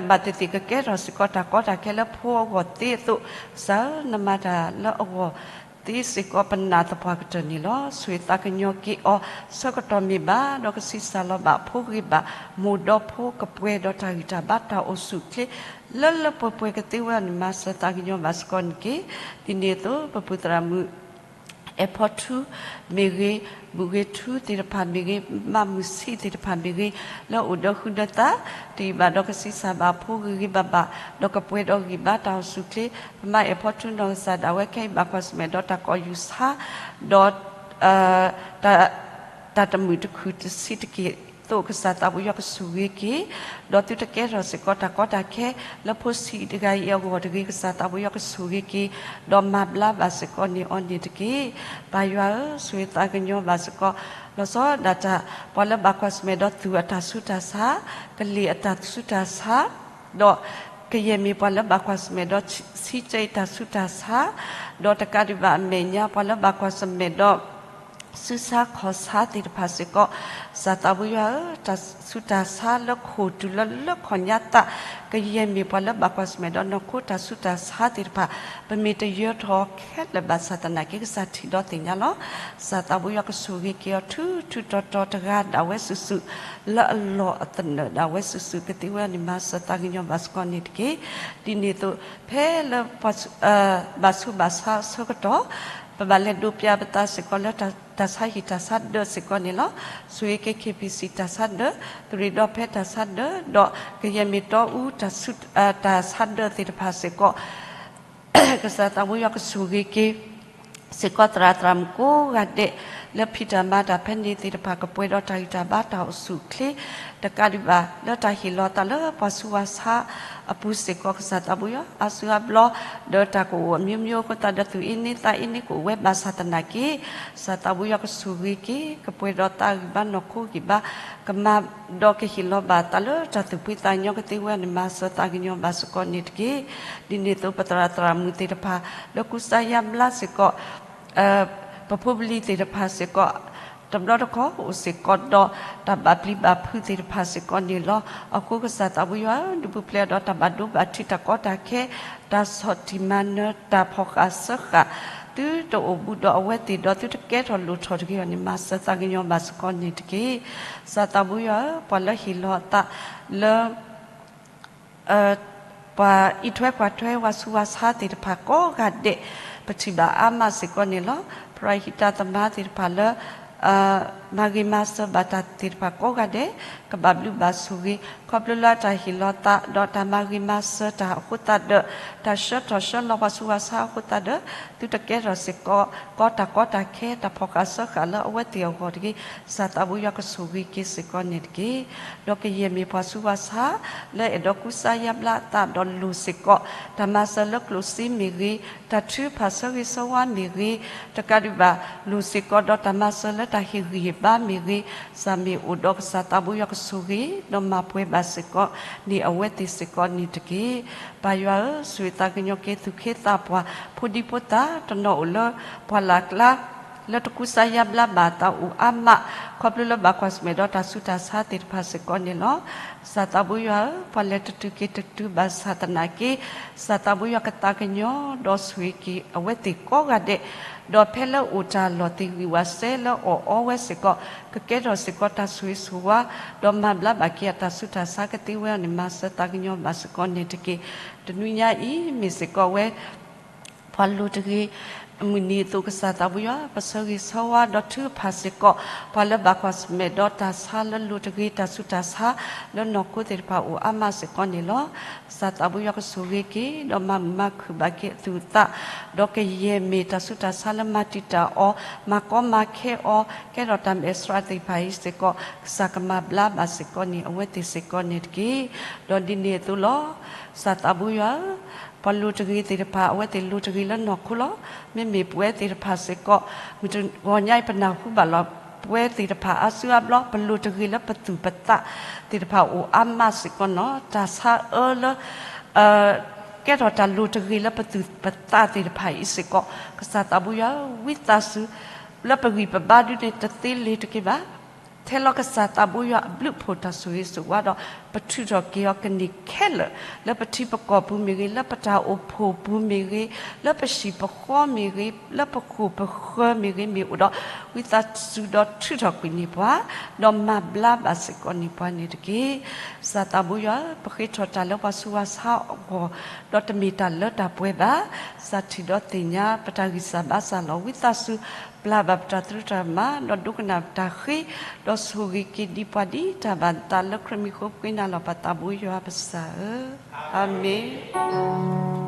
ဘၣ်သ့ၣ်သ့ၣ်ကကဲထီၣ်စ့ၢ်ကီးတၢ်ကီတၢ်ခဲလၢဖိအဂီၢ်သ့အသိး, ကစၢ်ဧၢ, နမၤတၢ်လၢအဂီၢ်သ့စ့ၢ်ကီးပနာ်သပှၢ်ကတၢၢ်န့ၣ်လီၤ. ဆိၣ်ဂ့ၤသးကညီၤက့ၤအီၤဆၢကတီၢ်မ့ၢ်ဘၣ်, ဒီးကဆံးစၢ်လီၤဘၣ်ဖိဂ့ၤဘၣ်, မိၢ်ဒီဖိကပှဲၤဒီးတၢ်ဂံၢ်တၢ်ဘါတၢ်အိၣ်ဆူၣ်အိၣ်ချ့ လၢလၢပှဲၤပှဲၤကသ့ဝဲအီၤန့ၣ် မၤစၢၤသးကညီၤဘၣ်စ့ၢ်ကီးန့ၣ်တက့ၢ်. ဒ်န့ၣ်အသိး ပပုၢ်သရၣ်မုၣ် အဲၣ်ဖီထူမ့ၢ်ဂ့ၤ, ဘူၣ်ဂ့ၤထူသ့ၣ်တဖၣ်မ့ၢ်ဂ့ၤ, မးမုၢ်ဆံးသ့ၣ်တဖၣ်မ့ၢ်ဂ့ၤ, လၢအိၣ်ဒီးဃုာ်ဒီးသး, တယံာ်ဘၣ်ဒီးကဆံးစၢ်ဘၣ်ဖိဂ့ၤဂ့ၤဘၣ်ဘၣ်, ဒီးကပှဲၤဒီးဂံၢ်ဘါတၢ်အိၣ်ဆူၣ်အိၣ်ချ့, ပမါအဲၣ်ဖီထူနီၢ်ကစၢ်ဒၣ်ဝဲခဲအံၤ ဘၣ်ကွၢ်ဆၢၣ်မဲာ်ဒီးတၢ်ကိးယူၤဆါ, ဒီး တၢ်တမုာ်တခုၣ်တဆံးတက့ၢ်အသိး ကစၢ်သးဘိယွၤကဆိၣ်ဂ့ၤက့ၤ, ဒီးသုတကဲထီၣ်စ့ၢ်ကီးတၢ်ကီတၢ်ခဲ လၢဖိဆံးတဂၤအံၤအဂီၢ်တဂ့ၤ, ကစၢ်သးဘိယွၤကဆိၣ်ဂ့ၤက့ၤ, ဒီးမၤဘျါဘၣ်စ့ၢ်ကီးန့ၢ်အီၤန့ၣ်တက့ၢ်. ပၢ်ယွၤဧၢ, ဆိၣ်ဂ့ၤသးကညီၤဘၣ်စ့ၢ်ကီး, လီၤဆီဒၣ်တၢ် ပှၤလၢဘၣ်ကွၢ်ဆၢၣ်မဲာ်ဒီးသူၣ်အတၢ်ဆူးတၢ်ဆါ, ကလံၤအတၢ်ဆူးတၢ်ဆါ, ဒီးကယဲၢ်မ့ၢ်ပှၤလၢဘၣ်ကွၢ်ဆၢၣ်မဲာ်ဒီးဆံးကဲအံၤတၢ်ဆူးတၢ်ဆါ, ဒီးတကးဒံးဘၣ်အမဲာ်ညါ ပှၤလၢဘၣ်ကွၢ်ဆၢၣ်မဲာ်ဒီး ဆူးဆါခီၣ်ဆါသ့ၣ်တဖၣ်စ့ၢ်ကီး, ကစၢ်သးဘိယွၤဧၢ, တၢ်ဆူးတၢ်ဆါလၢခိၣ်တုၤလၢလၢခီၣ်ညါသး, ကယဲၢ်မ့ၢ်ပှၤလၢဘၣ်ကွၢ်ဆၢၣ်မဲာ်ဒီးနီၢ်ခိတၢ်ဆူးတၢ်ဆါသ့ၣ်တဖၣ်, ပမ့ၢ်တယၢၤထီၣ်ခဲလၢာ်ဘၣ်ဆၣ်သနာ်က့ ကစၢ်ထံၣ်ဒီးသ့ၣ်ညါလီၤ. ကစၢ်သးဘိယွၤကဆိၣ်ဂ့ၤက့ၤအီၤထူထူတီၤတီၤတဂၤဒၣ်ဝဲစုာ်စုာ်, လၢအလီၢ်အသနၢၣ်ဒၣ်ဝဲစုာ်စုာ် ကသ့ဝဲန့ၣ် မၤစၢၤသးကညီၤဘၣ်စ့ၢ်ကီးန့ၣ်တက့ၢ်. ဒ်န့ၣ်အသိး ဖဲလၢ ဘၣ်ဆူးဘၣ်ဆါအဆၢကတီၢ်, ပဘၣ်လဲၤဒိးပျၢ်ပသးစ့ၢ်ကီးလၢ တၢ်ဆါဟံၣ်တၢ်ဆါဒၢးစ့ၢ်ကီးန့ၣ်လီၤ. ဆိၣ်ဂ့ၤက့ၤ ခ့ၣ်ပံၣ်စံၣ် တၢ်ဆါဒၢး, ကရ့ၣ်ဒီးဖဲတၢ်ဆါဒၢး, ဒီးကယဲၢ်မ့ၢ်တီအူ တၢ်ဆါဒၢးသ့ၣ်တဖၣ်စ့ၢ်ကီး ကစၢ်သးဘိယွၤကဆိၣ်ဂ့ၤက့ၤ စ့ၢ်ကီးသရၣ်သရၣ်မုၣ်ကိးဂၤဒဲး လၢဖံးတၢ်မၤတၢ်ဖဲန့ၣ်သ့ၣ်တဖၣ် ကပှဲၤဒီးတၢ်ဂံၢ်တၢ်ဘါတၢ်အိၣ်ဆူၣ်အိၣ်ချ့, တကးဒံးဘၣ် လၢတၢ်ဟ့ၣ်လီၤသးလၢပှၤဆူးဝၣ်ဆါအပူၤစ့ၢ်ကီး ကစၢ်သးဘိယွၤ အါစုအါဘျီ ဒီးတၢ်ကအိၣ်အမျိုးမျိုးအဃိသတးဒီး သူၣ်အ့န့သးအ့န့ ကအိၣ်ဝဲဘၣ်ဆၣ်သနာ်က့ ကစၢ်သးဘိယွၤကဆိၣ်ဂ့ၤက့ၤ ကပှဲၤဒီးသးဂံၢ်ဘါနီၢ်ခိဂံၢ်ဘါ ကမၤဒီးကဟ့ၣ်လီၤဘၣ်သးလၢတၢ်သူၣ်ဖှံသးညီကသ့ဝဲန့ၣ် မၤစၢၤသးကညီၤဘၣ်စ့ၢ်ကီးန့ၣ်တက့ၢ်. ဒ်န့ၣ်အသိး ပသရၣ်သရၣ်မုၣ်သ့ၣ်တဖၣ် လၢကူစါယါဘျါစ့ၢ်ကီး ပဖိပလံၤသ့ၣ်တဖၣ်စ့ၢ်ကီး တဘျီတခီၣ်အိၣ်စ့ၢ်ကီးဒီးတၢ်ဘၣ်ပျံၤဘၣ်ဖုးသ့ၣ်တဖၣ်စ့ၢ်ကီးန့ၣ်လီၤ. အဃိကစၢ်သးဘိယွၤဧၢ, ဒုးပူၤဖျဲးဒီးတၢ်ဘၣ်ဒိဘၣ်ထံး တၢ်ကီတၢ်ခဲ တၢ်ဆီၣ်တံၢ်မၤနၢၤ တၢ်ဖီၣ်ဃာ်စၢဃာ် သုတအိၣ်ဘူးဒီးအဝဲသ့ၣ်ဒီး သုတကဲထီၣ်လိၣ်ထီၣ်တဂ့ၤအီၤန့ၣ် မၤစၢၤသးကညီၤဘၣ်စ့ၢ်ကီးန့ၣ်တက့ၢ်. ကစၢ်သးဘိယွၤဧၢ, ပှၤလၢဟ့ၣ်လီၤအသးလၢ ပှၤအံးထွဲကွၢ်ထွဲ ဝါဆူးဝါဆါသ့ၣ်တဖၣ်ကိးဂၤဒဲး ပထံၣ်ဘၣ်အါမးစ့ၢ်ကီးန့ၣ်လီၤ. ပရၤဟံးတၢ်သမါသ့ၣ်တဖၣ်လၢ မၤဂ့ၤမၤစၢၤဘၣ်တၢ်သ့ၣ်တဖၣ်ကိးဂၤဒဲး ကဘၣ်ဘျုးဘၣ်ဆိၣ်ဂ့ၤ ခီဖျိလၢတၢ်ဟ့ၣ်လီၤသး ဒီးတၢ်မၤဂ့ၤမၤစၢၤတၢ်အဃိသတးဒီး တၢ်ဆှၢထီၣ်ဆှၢလီၤပှၤဆူးဝါဆါအဃိသတးဒီး သုတကဲထီၣ်စ့ၢ်ကီး ကီတၢ်ကီတၢ်ခဲ တၢ်ဖီၣ်ဃာ်စၢဃာ်လၢအဝဲသ့ၣ်အဂီၢ်တဂ့ၤ, ကစၢ်သးဘိယွၤကဆိၣ်ဂ့ၤက့ၤစ့ၢ်ကီးန့ၣ်တက့ၢ်. ဒီးကယဲၢ်မ့ၢ်ပှၤဆူးဝါဆါ လၢအဲၣ်ဒိးကူစါယါဘျါအသးဒီးလိၣ်စ့ၢ်ကီး တၢ်မၤစၢၤလၢကျိၣ်စ့မ့ၢ်ဂ့ၤ, တၢ်ထုကဖၣ်ဆၢဂ့ၤဆၢဝါမ့ၢ်ဂ့ၤ, တကးဒံးဘၣ် လိၣ်စ့ၢ်ကီးဒီးတၢ်မၤစၢၤလၢတၢ်ဟ့ၣ်ဂံၢ်ဟ့ၣ်ဘါမ့ၢ်ဂ့ၤ, စၢ်မ့ၢ်အိၣ်ဒီးကစၢ်သးဘိယွၤကဆိၣ်ဂ့ၤ ဒီးမၤပှဲၤဘၣ်စ့ၢ်ကီးန့ၣ် အဝဲသ့ၣ်စ့ၢ်ကီးန့ၣ်တက့ၢ်. ပၢ်ယွၤဧၢ, ဆိၣ်ဂ့ၤသးကညီၤက့ၤသူၣ်က့သးပှၢ် ဖိဒံဖိသၣ် တနီၤအိၣ်လၢပှၢ်လၢ်ကျါ လၢတကူစါယါဘျါဘၣ်အသးအိၣ်အါမး ခီဖျိလၢဘၣ်ကွၢ်ဆၢၣ်မဲာ်ဒီးတၢ်ဆူးတၢ်ဆါသ့ၣ်တဖၣ်စ့ၢ်ကီးန့ၣ်လီၤ. ကစၢ်သးဘိယွၤဧၢ, ပှၤလဲၤတတုၤက့ၤတတုၤဘၣ်ဆၣ်သနာ်က့ ကစၢ်သးဘိယွၤကသးကညီၤ ဒီးဆိၣ်ဂ့ၤက့ၤအဝဲသ့ၣ်ကိးဂၤဒဲး, ဒီးဖဲလၢအိၣ်တၢ်လီၢ်သ့ၣ်ဂံၢ်ဝးစဲလၢအီၣ်အီဝဲစ့ၢ်ကီး ကကဲထီၣ်စ့ၢ်ကီးတၢ်ဆိၣ်ဂ့ၤဆိၣ်ဝါ ဒီးမၤဘျါဘၣ်က့ၤအတၢ်ဆူးတၢ်ဆါကသ့ဝဲအီၤန့ၣ် မၤစၢၤသးကညီၤဘၣ်စ့ၢ်ကီးန့ၣ်တက့ၢ်. တနွံညါအံၤ မ့ၢ်စ့ၢ်ကီးဝဲ ပှၤလိၤတဂ့ၤ, အမုၢ်နံၤအသိး ကစၢ်သးဘိယွၤ ပဆၢဂ့ၤဆၢဝါ ဒီးထုကဖၣ်စ့ၢ်ကီး ပှၤလၢဘၣ်ကွၢ်ဆၢၣ်မဲာ်ဒီးတၢ်ဆါလၢလိၤတဂ့ၤ တၢ်ဆူးတၢ်ဆါလၢနီၢ်ခိသ့ၣ်တဖၣ်အိၣ်အါမးစ့ၢ်ကီးန့ၣ်လီၤ. ကစၢ်သးဘိယွၤကဆိၣ်ဂ့ၤက့ၤ ဒီးမၤမုာ်မၤခုၣ်ဘၣ်က့ၤအသူၣ်အသး, ဒီးကယဲၢ်မ့ၢ်တၢ်ဆူးတၢ်ဆါလၢမၤတံာ်တာ်အီၤ, မၤကီမၤခဲအီၤကဲထီၣ်တၢ်မဲာ်ဆှးသ့ၣ်တဖၣ်အံၤစ့ၢ်ကီး ကစၢ်ကမၤဘျါဘၣ်စ့ၢ်ကီးန့ၣ် အဝဲသ့ၣ်စ့ၢ်ကီးန့ၣ်တက့ၢ်. ဒီးဒ်န့ၣ်အသိးလီၤ. ကစၢ်သးဘိယွၤဧၢ, ပှၤလိၤတဂ့ၤသ့ၣ်တဖၣ် အဝဲသ့ၣ်လိၤတဂ့ၤလၢနီၢ်ခိလီၤ. မ့မ့ၢ်ပဝဲသ့ၣ်တဖၣ်စ့ၢ်ကီး မုၢ်တဂီၤညါအံၤ ပနၢ်ဟူဘၣ်လီၤ. ပဝဲသ့ၣ်တဖၣ်အါစုအါဘျီ ပလိၤတဂ့ၤလၢပသူၣ်ပသးသ့ၣ်တဖၣ်အိၣ်အါမးစ့ၢ်ကီးနီၤ. တၢ်ဆါအၢလၢ ကဲထီၣ်တၢ်လိၤတဂ့ၤလၢပသူၣ်ပသးသ့ၣ်တဖၣ်အံၤစ့ၢ်ကီး ကစၢ်သးဘိယွၤဧၢ, ဝံသးစူၤ လၢပဂံၢ်ပဘါဒုန့ၣ် တသ့လ့ၤတက့ၢ်ဘၣ်. ထဲလီၤကစၢ်သးဘိယွၤအဘျုးအဖှိၣ်တၢ်ဆိၣ်ဂ့ၤဆိၣ်ဝါဒီး ပထုးထီၣ်က့ၤအီၤကန့ၢ်ခဲလၢာ် လၢပထံပကီၢ်ပူၤမ့ၢ်ဂ့ၤ, လၢပတၢ်အိၣ်ဖှိၣ်ပူၤမ့ၢ်ဂ့ၤ, လၢပဟံၣ်ပဃီမ့ၢ်ဂ့ၤ, လၢပဃိၣ်ပဃၢၤမ့ၢ်ဂ့ၤ မ့ၢ်အိၣ်ဒီး ဝံသးစူၤဒီးထုးထီၣ်ကွံာ်န့ၢ်ပှၤ, ဒီးမၤဘျါဘၣ်စ့ၢ်ကီးန့ၢ်ပှၤန့ၣ်တက့ၢ်. ကစၢ်သးဘိယွၤဧၢ, ပဃ့ထီၣ်တၢ်လၢပှၤဆူးပှၤဆါအဂီၢ်, ဒီးတမ့ၢ်တၢ်လၢတၢ်ပှဲၤဘၣ်. ကစၢ်ထံၣ်ဒီးသ့ၣ်ညါပတၢ်ဂံၢ်စၢ်ဘါစၢ်လီၤ. ဝံသးစူၤ ပျၢ်ဘၣ်ပတၢ်သရူးတၢ်ကမၣ်, ဒီးဒိကနၣ်ပတၢ်ဃ့, ဒီးဆိၣ်ဂ့ၤက့ၤဒံးပှၤဒ်တၢ်ဘၣ်သးလၢခရံာ်မံၤအဃိ ပဃ့နၤလီၤပသးဘိယွၤပစၢ်ဧၢ, အၤမ့ၣ်.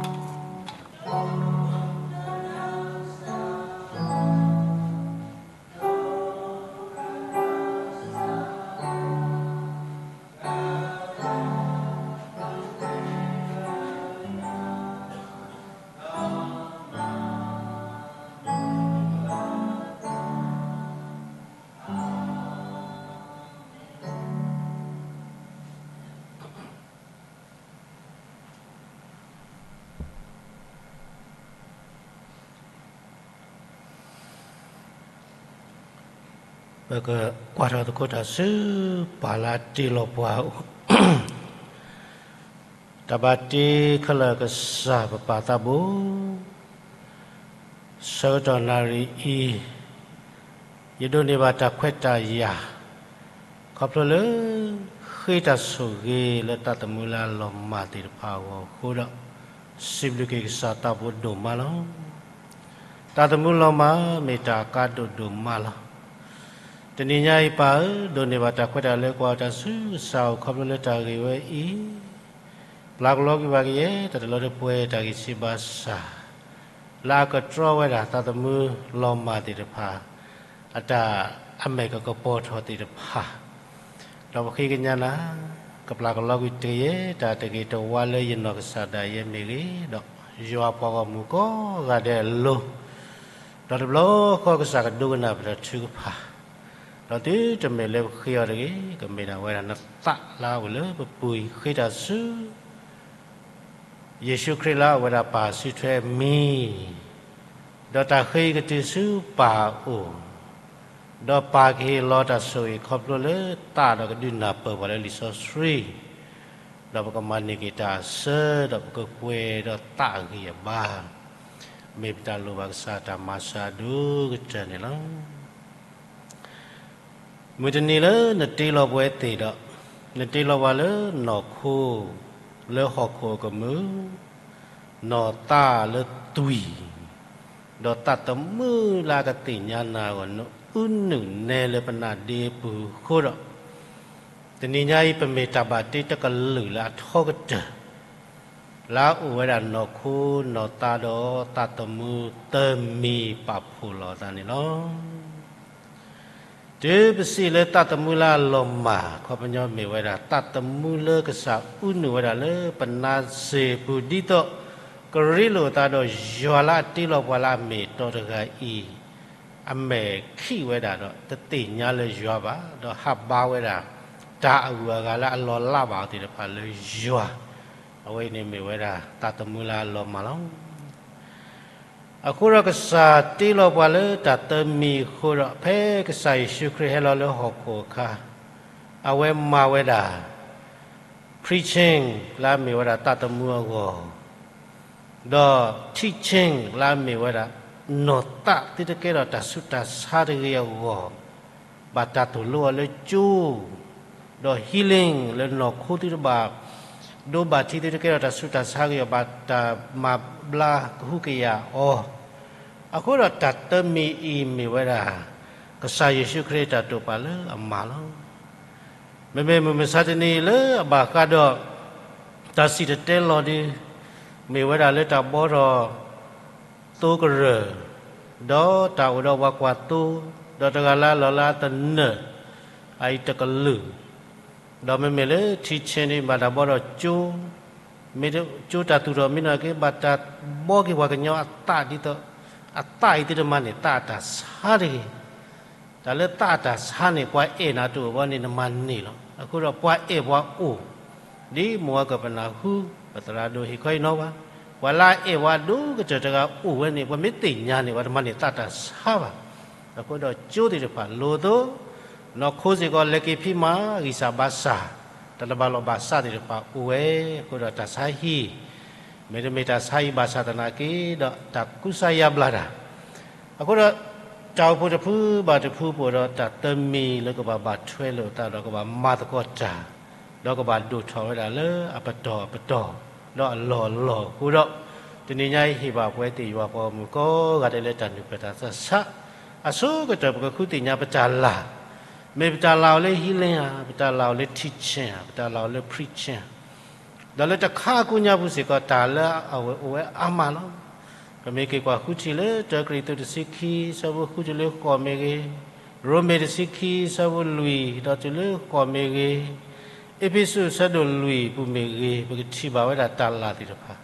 ပကကွၢ်ထီၣ်သကိးတၢ်ဆူ ပၢ်လၢအတ့လီၤပှၤ တၢ်ဘၣ်တ့ခဲလၢာ်ကစၢ်ပပၢ်သးဘိ, ဆၢကတီၢ်နၣ်ရံၣ်အံၤ ယဒိးန့ၢ်ဘၣ်တၢ်ခွဲးတၢ်ယာ် ခီဖျိလၢ ဃ့တၢ်ဆိၣ်ဂ့ၤလၢသးသမူလၢအလီၤမၢ်သ့ၣ်တဖၣ်အဂီၢ်အဃိဒီး, စံးဘျုးက့ၤကစၢ်သးဘိဒိၣ်မးလီၤ. သးသမူလီၤမၢ်မ့ၢ်တၢ်အကါဒိၣ်ဒိၣ်မးလီၤ. တနံၤညါအံၤပၢ်ဧၢ, ဒိးန့ၢ်ဘၣ်တၢ်ခွဲးတၢ်ယာ်လၢကွၢ်တၢ်ဆူကစၢ်အိၣ် ခီဖျိလၢတၢ်ဂ့ၢ်ဝဲအံၤ, ပျၢ်ကလီကွံာ်ဘၣ်ကယဲၢ် တၢ်တလၢတပှဲၤ တၢ်ဂံၢ်ဆံးဘါစၢ် လၢအကတြီဝဲဒၣ်သးသမူလီၤမၢ်သ့ၣ်တဖၣ် အတၢ်အမဲာ်ကကပီၤထီၣ်သ့ၣ်တဖၣ်, ဒီးပဃ့ကညးနၤ, ကပျၢ်ကလီကွံာ်တကယဲၢ် တၢ်တဂ့ၤတဝါလၢယနီၢ်ကစၢ်ဒၣ်ယဲမ့ၢ်ဂ့ၤ, ဒီးယွၤပှၤဂီၢ်မုၢ်ကိးဂၤဒဲးအလိၤ, ဒီးတဘျီဃီကစၢ်ကဒိကနၣ်ပတၢ်ထုကဖၣ်, ဒီးတုၤတမ့ၢ်လၢပဃ့အီၤတဂ့ၤ, ကမ့ၢ်ဒၣ်ဝဲဒၣ်နသးလၢအအိၣ်လၢပပူၤအံၤ ဃ့တၢ်ဆူ ယ့ၣ်ၡူးခရံာ်လၢအဝဲဒၣ်ပၢ်စုထွဲအမံၤ, ဒီးတၢ်ဃ့အံၤကတုၤဆူပၢ်အအိၣ်, ဒီးပၢ်ကဟ့ၣ်လီၤတၢ်ဆိၣ်ဂ့ၤခီဖျိလၢသးဒီးကဒုးနၢ်ပၢၢ်ပှၤလၢလံာ်စီဆှံ, ဒီးပကမၤန့ၢ်က့ၤတၢ်အဆၢ ဒီးပကကွဲးဒီးသးအဂံၢ်အဘါ, မ့ၢ်ပတၢ်လိၣ်ဘၣ်ကစၢ်တၢ်မၤစၢၤအဒိၣ်ကတၢၢ်န့ၣ်လီၤ. မုၢ်တနံၤလၢနတ့လီၤပဝဲသ့ၣ်ဒီး, နတ့လီၤပှၤလၢနီၢ်ခိ, လၢဟီၣ်ခိၣ်အကမူၣ်, နီၢ်သးလၢသွံၣ်, ဒီးသးသမူလၢအကသ့ၣ်ညါနၤအဂီၢ် နအုနုၢ်နဲလၢပနါဒ့ပူၤအဃိဒီး, တနံၤညါအံၤပမ့ၢ်တၢ်ဘၣ်တ့တကလုာ်လၢအထီကတၢၢ် လၢအအိၣ်ဝဲဒၣ်နီၢ်ခိနီၢ်သးဒီးသးသမူ သၢမံၤပာ်ဖှိၣ်လီၤအသးန့ၣ်လီၤ. တုၤပစံးလၢသးသမူလၢအလီၤမၢ် ခီပညီမ့ၢ်ဝဲဒၣ် သးသမူလၢကစၢ်အုနုၢ်ဝဲဒၣ်လၢပနါစ့ၣ်ပူၤ ဒ်သိးကရ့လိာ်အသးဒီးယွၤလၢအတ့လီၤပှၤလၢအမ့ၢ်အတီတဂၤအံၤ အမဲာ်ခံးဝဲဒၣ်ဒီး တသ့ၣ်ညါလၢယွၤဘၣ်, ဒီးဟးဘါဝဲဒၣ် တၢ်အဂုၤအဂၤလၢအလီၤလးဘၣ်အီၤသ့ၣ်တဖၣ်လၢယွၤ, အဝဲအံၤန့ၣ်မ့ၢ်ဝဲဒၣ် သးသမူလၢအလီၤမၢ်လီၤ. အဃိဒီးကစၢ်တ့လီၤပှၤလၢတၢ်သၢမံၤအဃိဒီး ဖဲကစၢ်ယ့ၣ်ၡူးခရံာ်ဟဲလီၤလၢဟီၣ်ခိၣ်အခါ, အဝဲမၤဝဲဒၣ် preaching လၢအမ့ၢ်ဝဲဒၣ်သးသမူအဂီၢ်, ဒီး teaching လၢအမ့ၢ်ဝဲဒၣ် နီၢ်သးသုတကဲထီၣ်တၢ်ဆူးတၢ်ဆါတဂ့ၤအဂီၢ်, ဘၣ်တၢ်သိၣ်လိအီၤလၢကၠိ, ဒီး healing လၢနီၢ်ခိသုတဘၣ်ဒိဘၣ်ထံး သုတကဲထီၣ်တၢ်ဆူးတၢ်ဆါတဂ့ၤအဂီၢ် ဘၣ်တၢ်မၤဘျါကဟုကယာ်အီၤ, အဃိဒီးတၢ်တမံၤအံၤမ့ၢ်ဝဲဒၣ် ကစၢ်ယ့ၣ်ၡူးခရံာ်တၢ်တိာ်ပာ်လၢအမၤလီၤ. မ့မ့ၢ်မုၢ်မဆါတနံၤအံၤလၢအဘၣ်ဃးဒီး တၢ်စံၣ်တဲၤတဲလီၤဒုး မ့ၢ်ဝဲဒၣ်လၢတၢ်ဘှီထီၣ်သိကရၢၢ်, ဒီးတၢ်အိၣ်ဒီးပှၤကွၢ်သိ, ဒီးတဂၤလၢအလီၢ်လၢအသနၢၣ် အအံၤတကလုာ်, ဒီးမ့မ့ၢ်လၢထံဆ့န့ၣ် ဘၣ်တၢ်ဘှီထီၣ်ကၠိ, မ့ၢ်ကၠိတၢ်သူၣ်ထီၣ်မ့ၢ်နီၢ်က့ ဘၣ်တၢ်ဘှီက့ၤပှၤကညီအသးဒ်သိး အသးအံၤသုတမၤန့ၢ်သးအတၢ်ဆါတဂ့ၤ. တၢ်လၢသးအတၢ်ဆါန့ၣ် ပှၤအဲၣ်နၤတအိၣ်ဘၣ်န့ၣ် နမၤန့ၢ်လီၤ. အဃိဒီးပှၤအဲၣ်ပှၤအိၣ် ဒ်မိၢ်အကပနၢ်ဟူ ပသရၣ်ဒိၣ်ဟ့ၣ်ခီအံၤနီၤဘၣ်, ပှၤလၢအအဲၣ်ပှၤဒိၣ်ကတၢၢ်တဂၤအိၣ်ဝဲန့ၣ် ပှၤမ့ၢ်သ့ၣ်ညါန့ၣ် ပှၤတမၤန့ၢ်သးတၢ်ဆါဘၣ်. အဃိဒီးကၠိသ့ၣ်တဖၣ်လိၣ်သိး နီၢ်ခိစ့ၢ်ကီးလဲၤက့ၤဖံးမၤဂံၢ်စၢ်ဘါစၢ်, တၢ်တဘၣ်လိာ်ဘၣ်စးသ့ၣ်တဖၣ်အိၣ်ဝဲ, အဃိဒီးတၢ်ဆါဟံၣ် မ့တမ့ၢ်တၢ်ဆါဟံၣ်ဘၣ်ဆၣ်သနာ်က့ ဒီးတၢ်ကူစါယါဘျါတၢ်, အဃိဒီး တၢ်အိၣ်ဖှိၣ်တဖုဘၣ်တဖုပအိၣ်ဒီးတၢ်တမံၤလၢကဘၣ်ဘၣ်ထွဲလိာ်သးဒီးကဘၣ်မၤသကိးတၢ်, ဒီးကဘၣ်ဒိၣ်ထီၣ်ဝဲဒၣ်လၢအပတီၢ်အပတီၢ်, ဒီးအလီၢ်အလီၢ်အဃိဒီး တနံၤညါအံၤဟ့ၣ်ဘၣ်ပဝဲသ့ၣ်ယွၤပှၤဂီၢ်မုၢ်ကိးဂၤဒဲးလၢတၢ်နုၢ်ပၢၢ်တၢ်သးဆး, အဆိကတၢၢ်ပကဃုသ့ၣ်ညါပတၢ်လၤ, မ့ၢ်ပတၢ်လၤအိၣ်လၢ healing ဧါ, ပတၢ်လၤအိၣ်လၢ teaching ဧါ, ပတၢ်လၤအိၣ်လၢ preaching ဧါ, ဒီးလၢတခါအကိးညါပူၤစ့ၢ်ကီး တၢ်လၢအဝဲအိၣ်ဝဲအါမးလီၤ. ပမ့ၢ်က့ၤကွၢ်ဃုထံၣ်လၢ တၢကရံၣ်သူးတဆံခံ ဆၢဖိဃုတုၤလၢဃိးမ့ၢ်ဂ့ၤ, ရိမ့ၤတဆံခံ ဆၢဖိလွံၢ် ဒီးတုၤလၢဃိးမ့ၢ်ဂ့ၤ, အ့းဖ့းစူး ဆၢဒိၣ်လွံၢ်ပူၤမ့ၢ်ဂ့ၤ, ပကထံၣ်ဘၣ်ဝဲဒၣ်တၢ်လၤသ့ၣ်တဖၣ်,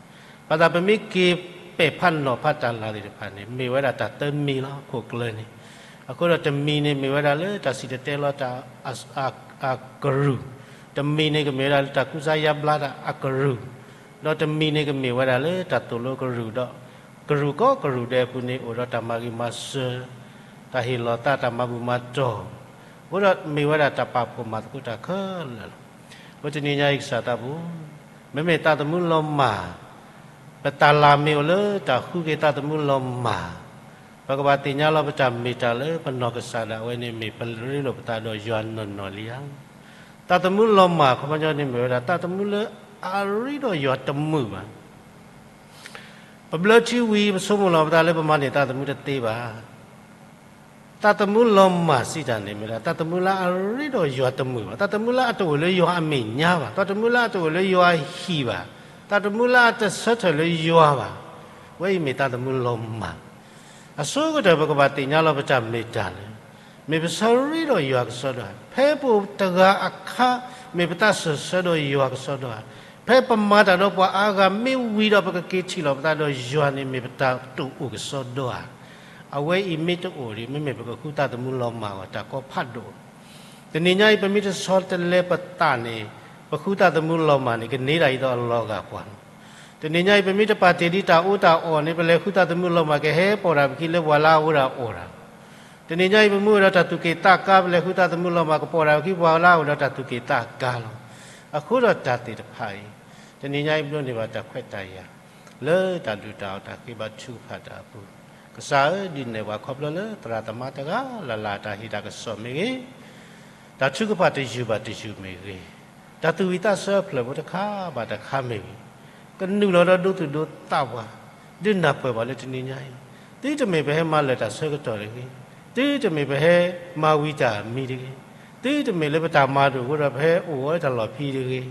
ဘၣ်ဆၣ်ပမ့ၢ်က့ၤပဲာ်ဖးနီၤဖးတၢ်လၤသ့ၣ်တဖၣ်န့ၣ် မ့ၢ်ဝဲဒၣ်တၢ်တမံၤလီၤ ခိၣ်ကျၢၢ်န့ၣ်, အဃိဒီးတမံၤန့ၣ် မ့ၢ်ဝဲဒၣ်လၢတၢ်စံၣ်တဲၤတဲလီၤတၢ် အကရူၢ်, တမံၤန့ၣ်ကမ့ၢ်ဝဲဒၣ်လၢတၢ်ကူစါယါဘျါတၢ်အကရူၢ်, ဒီးတမံၤန့ၣ်ကမ့ၢ်ဝဲဒၣ်လၢတၢ်သိၣ်လိကရူၢ်ဒီး ကရူၢ်ကိးကရူၢ်ဒဲးအပူၤန့ၣ် အိၣ်ဒီးတၢ်မၤဂံၢ်မၤစၢၤ, တၢ်ဟ့ၣ်လီၤသး တၢ်မၤဘူၣ်မၤတီၢ်, အဃိဒီးမ့ၢ်ဝဲဒၣ်တၢ်ပာ်ဖှိၣ်မၤသကိးတၢ်ခဲလၢာ်လီၤ. အဃိတနံၤညါအံၤကစၢ်သးပူၤ, မ့မ့ၢ်သးသမူလီၤမၢ် ပတၢ်လၤမ့ၢ်အိၣ်လၢတၢ်ဃုက့ၤသးသမူလီၤမၢ်, ပကဘၣ်သ့ၣ်ညါလီၤပတၢ်မ့ၢ်တၢ်လၢပနီၢ်ကစၢ်ဒၣ်ဝဲန့ၣ် မ့ၢ်ပရ့လိာ်ပသးဒီးယွၤနီၢ်နီၢ်လံဧါ. သးသမူလီၤမၢ်ခီပညီန့ၣ်မ့ၢ်ဝဲဒၣ် သးသမူလၢအရ့ဒီးယွၤတမုာ်ဘၣ်. ပဘျၢထံဝံၤ ပဆိကမိၣ်လီၤပသးလၢပမၤန့ၢ်သးသမူတသ့ဘၣ်. သးသမူလီၤမၢ်စံးတၢ်န့ၣ်မ့ၢ်ဒၣ် သးသမူလၢအရ့ဒီးယွၤတမုာ်ဘၣ်, သးသမူလၢအတအိၣ်လၢယွၤအမဲာ်ညါဘၣ်, သးသမူလၢအတအိၣ်လၢယွၤအဟံၣ်ဘၣ်, သးသမူလၢအတဆၢထၢၣ်လၢယွၤဘၣ်, ဝဲအံၤမ့ၢ်သးသမူလီၤမၢ်. အဆိကတၢၢ်ပကဘၣ်သ့ၣ်ညါလီၤပတၢ်မ့ၢ်တၢ်လၢ မ့ၢ်ပဆၢရ့ဒီးယွၤကစီဒီဧါ, ဖဲပအိၣ်တဂၤအခါ မ့ၢ်ပသးစၢၢ်ဆၢဒီးယွၤကစီဒီဧါ, ဖဲပမၤတၢ်ဒီးပှၤအါဂၤမ့ၢ်ဝံၤဒီး ပကက့ၤထံၣ်လိာ်ပသးဒီးယွၤန့ၣ် မ့ၢ်ပတၢ်တအိၣ်ကစီဒီဧါ. အဝဲအံၤမ့ၢ်တအိၣ်ဒီး မ့မ့ၢ်ပကဃုသးသမူလီၤမၢ်အဂီၢ် တၢ်ကီဖးဒိၣ်. တနံၤညါအံၤ ပမ့ၢ်တဆီတလဲပသးန့ၣ် ပဃုသးသမူလီၤမၢ်န့ၣ် ကန့ၢ်တၢ်အံၤဒီးအလီၤဂာ်ပှၤလီၤ. တနံၤညါအံၤ ပမ့ၢ်တပာ်တ့ၢ်ဒ်တၢ်အီၣ်တၢ်အီန့ၣ် ပလဲၤဃုသးသမူလီၤမၢ် ကဟဲပိာ်တၢ်ပခံလၢပှၤလၢအအိၣ်ဒီးအီၣ်တၢ် တနံၤညါအံၤ ပမ့ၢ်အိၣ်ဒီးတၢ်သူၣ်က့ၣ်သးကါ ပလဲၤဃုသးသမူလီၤမၢ် ကပိာ်တၢ်ပခံ ပှၤလၢအအိၣ်ဒီးတၢ်သူၣ်က့ၣ်သးကါလီၤ. အဃိဒီးတၢ်သ့ၣ်တဖၣ်အံၤ တနံၤညါအံၤ ပဒိးန့ၢ်ဘၣ်တၢ်ခွဲးတၢ်ယာ် လၢတၢ်ဒုၣ်တၢ်အီၣ် တၢ်ဃ့ဘါထုကဖၣ်တၢ်အပူၤ, ကစၢ်ဧၢ ဒုးနဲၣ်ပှၤခီဖျိလၢသရၣ်သမါတဂၤလၢ်လၢ် တၢ်ဟ့ၣ်တၢ်ကစီၣ်မ့ၢ်ဂ့ၤ, တၢ်ထုကဖၣ်တယုၢ်ဘၣ်တယုၢ်မ့ၢ်ဂ့ၤ, တၢ်သူၣ်ဝံၣ်သးဆၢအဖျၢၣ်ဖိတခါဘၣ်တခါမ့ၢ်ဂ့ၤ, ကနုာ်လီၤဒီးဒိသူၣ်ဒိသးပှၤ, ဒုးနၢ်ပၢၢ်ဘၣ်လၢတနံၤညါအံၤ, သုတမ့ၢ်ပဟဲမၤလၢာ်တၢ်ဆၢကတီၢ်တဂ့ၤ, သုတမ့ၢ်ပဟဲမၤဝံၤတၢ်မံၤတဂ့ၤ, သုတမ့ၢ်လၢပတၢ်မၤတအိၣ်အဃိဒီး ပဟဲအိၣ်ဝဲတၢ်လီၢ်ဖံးတဂ့ၤ,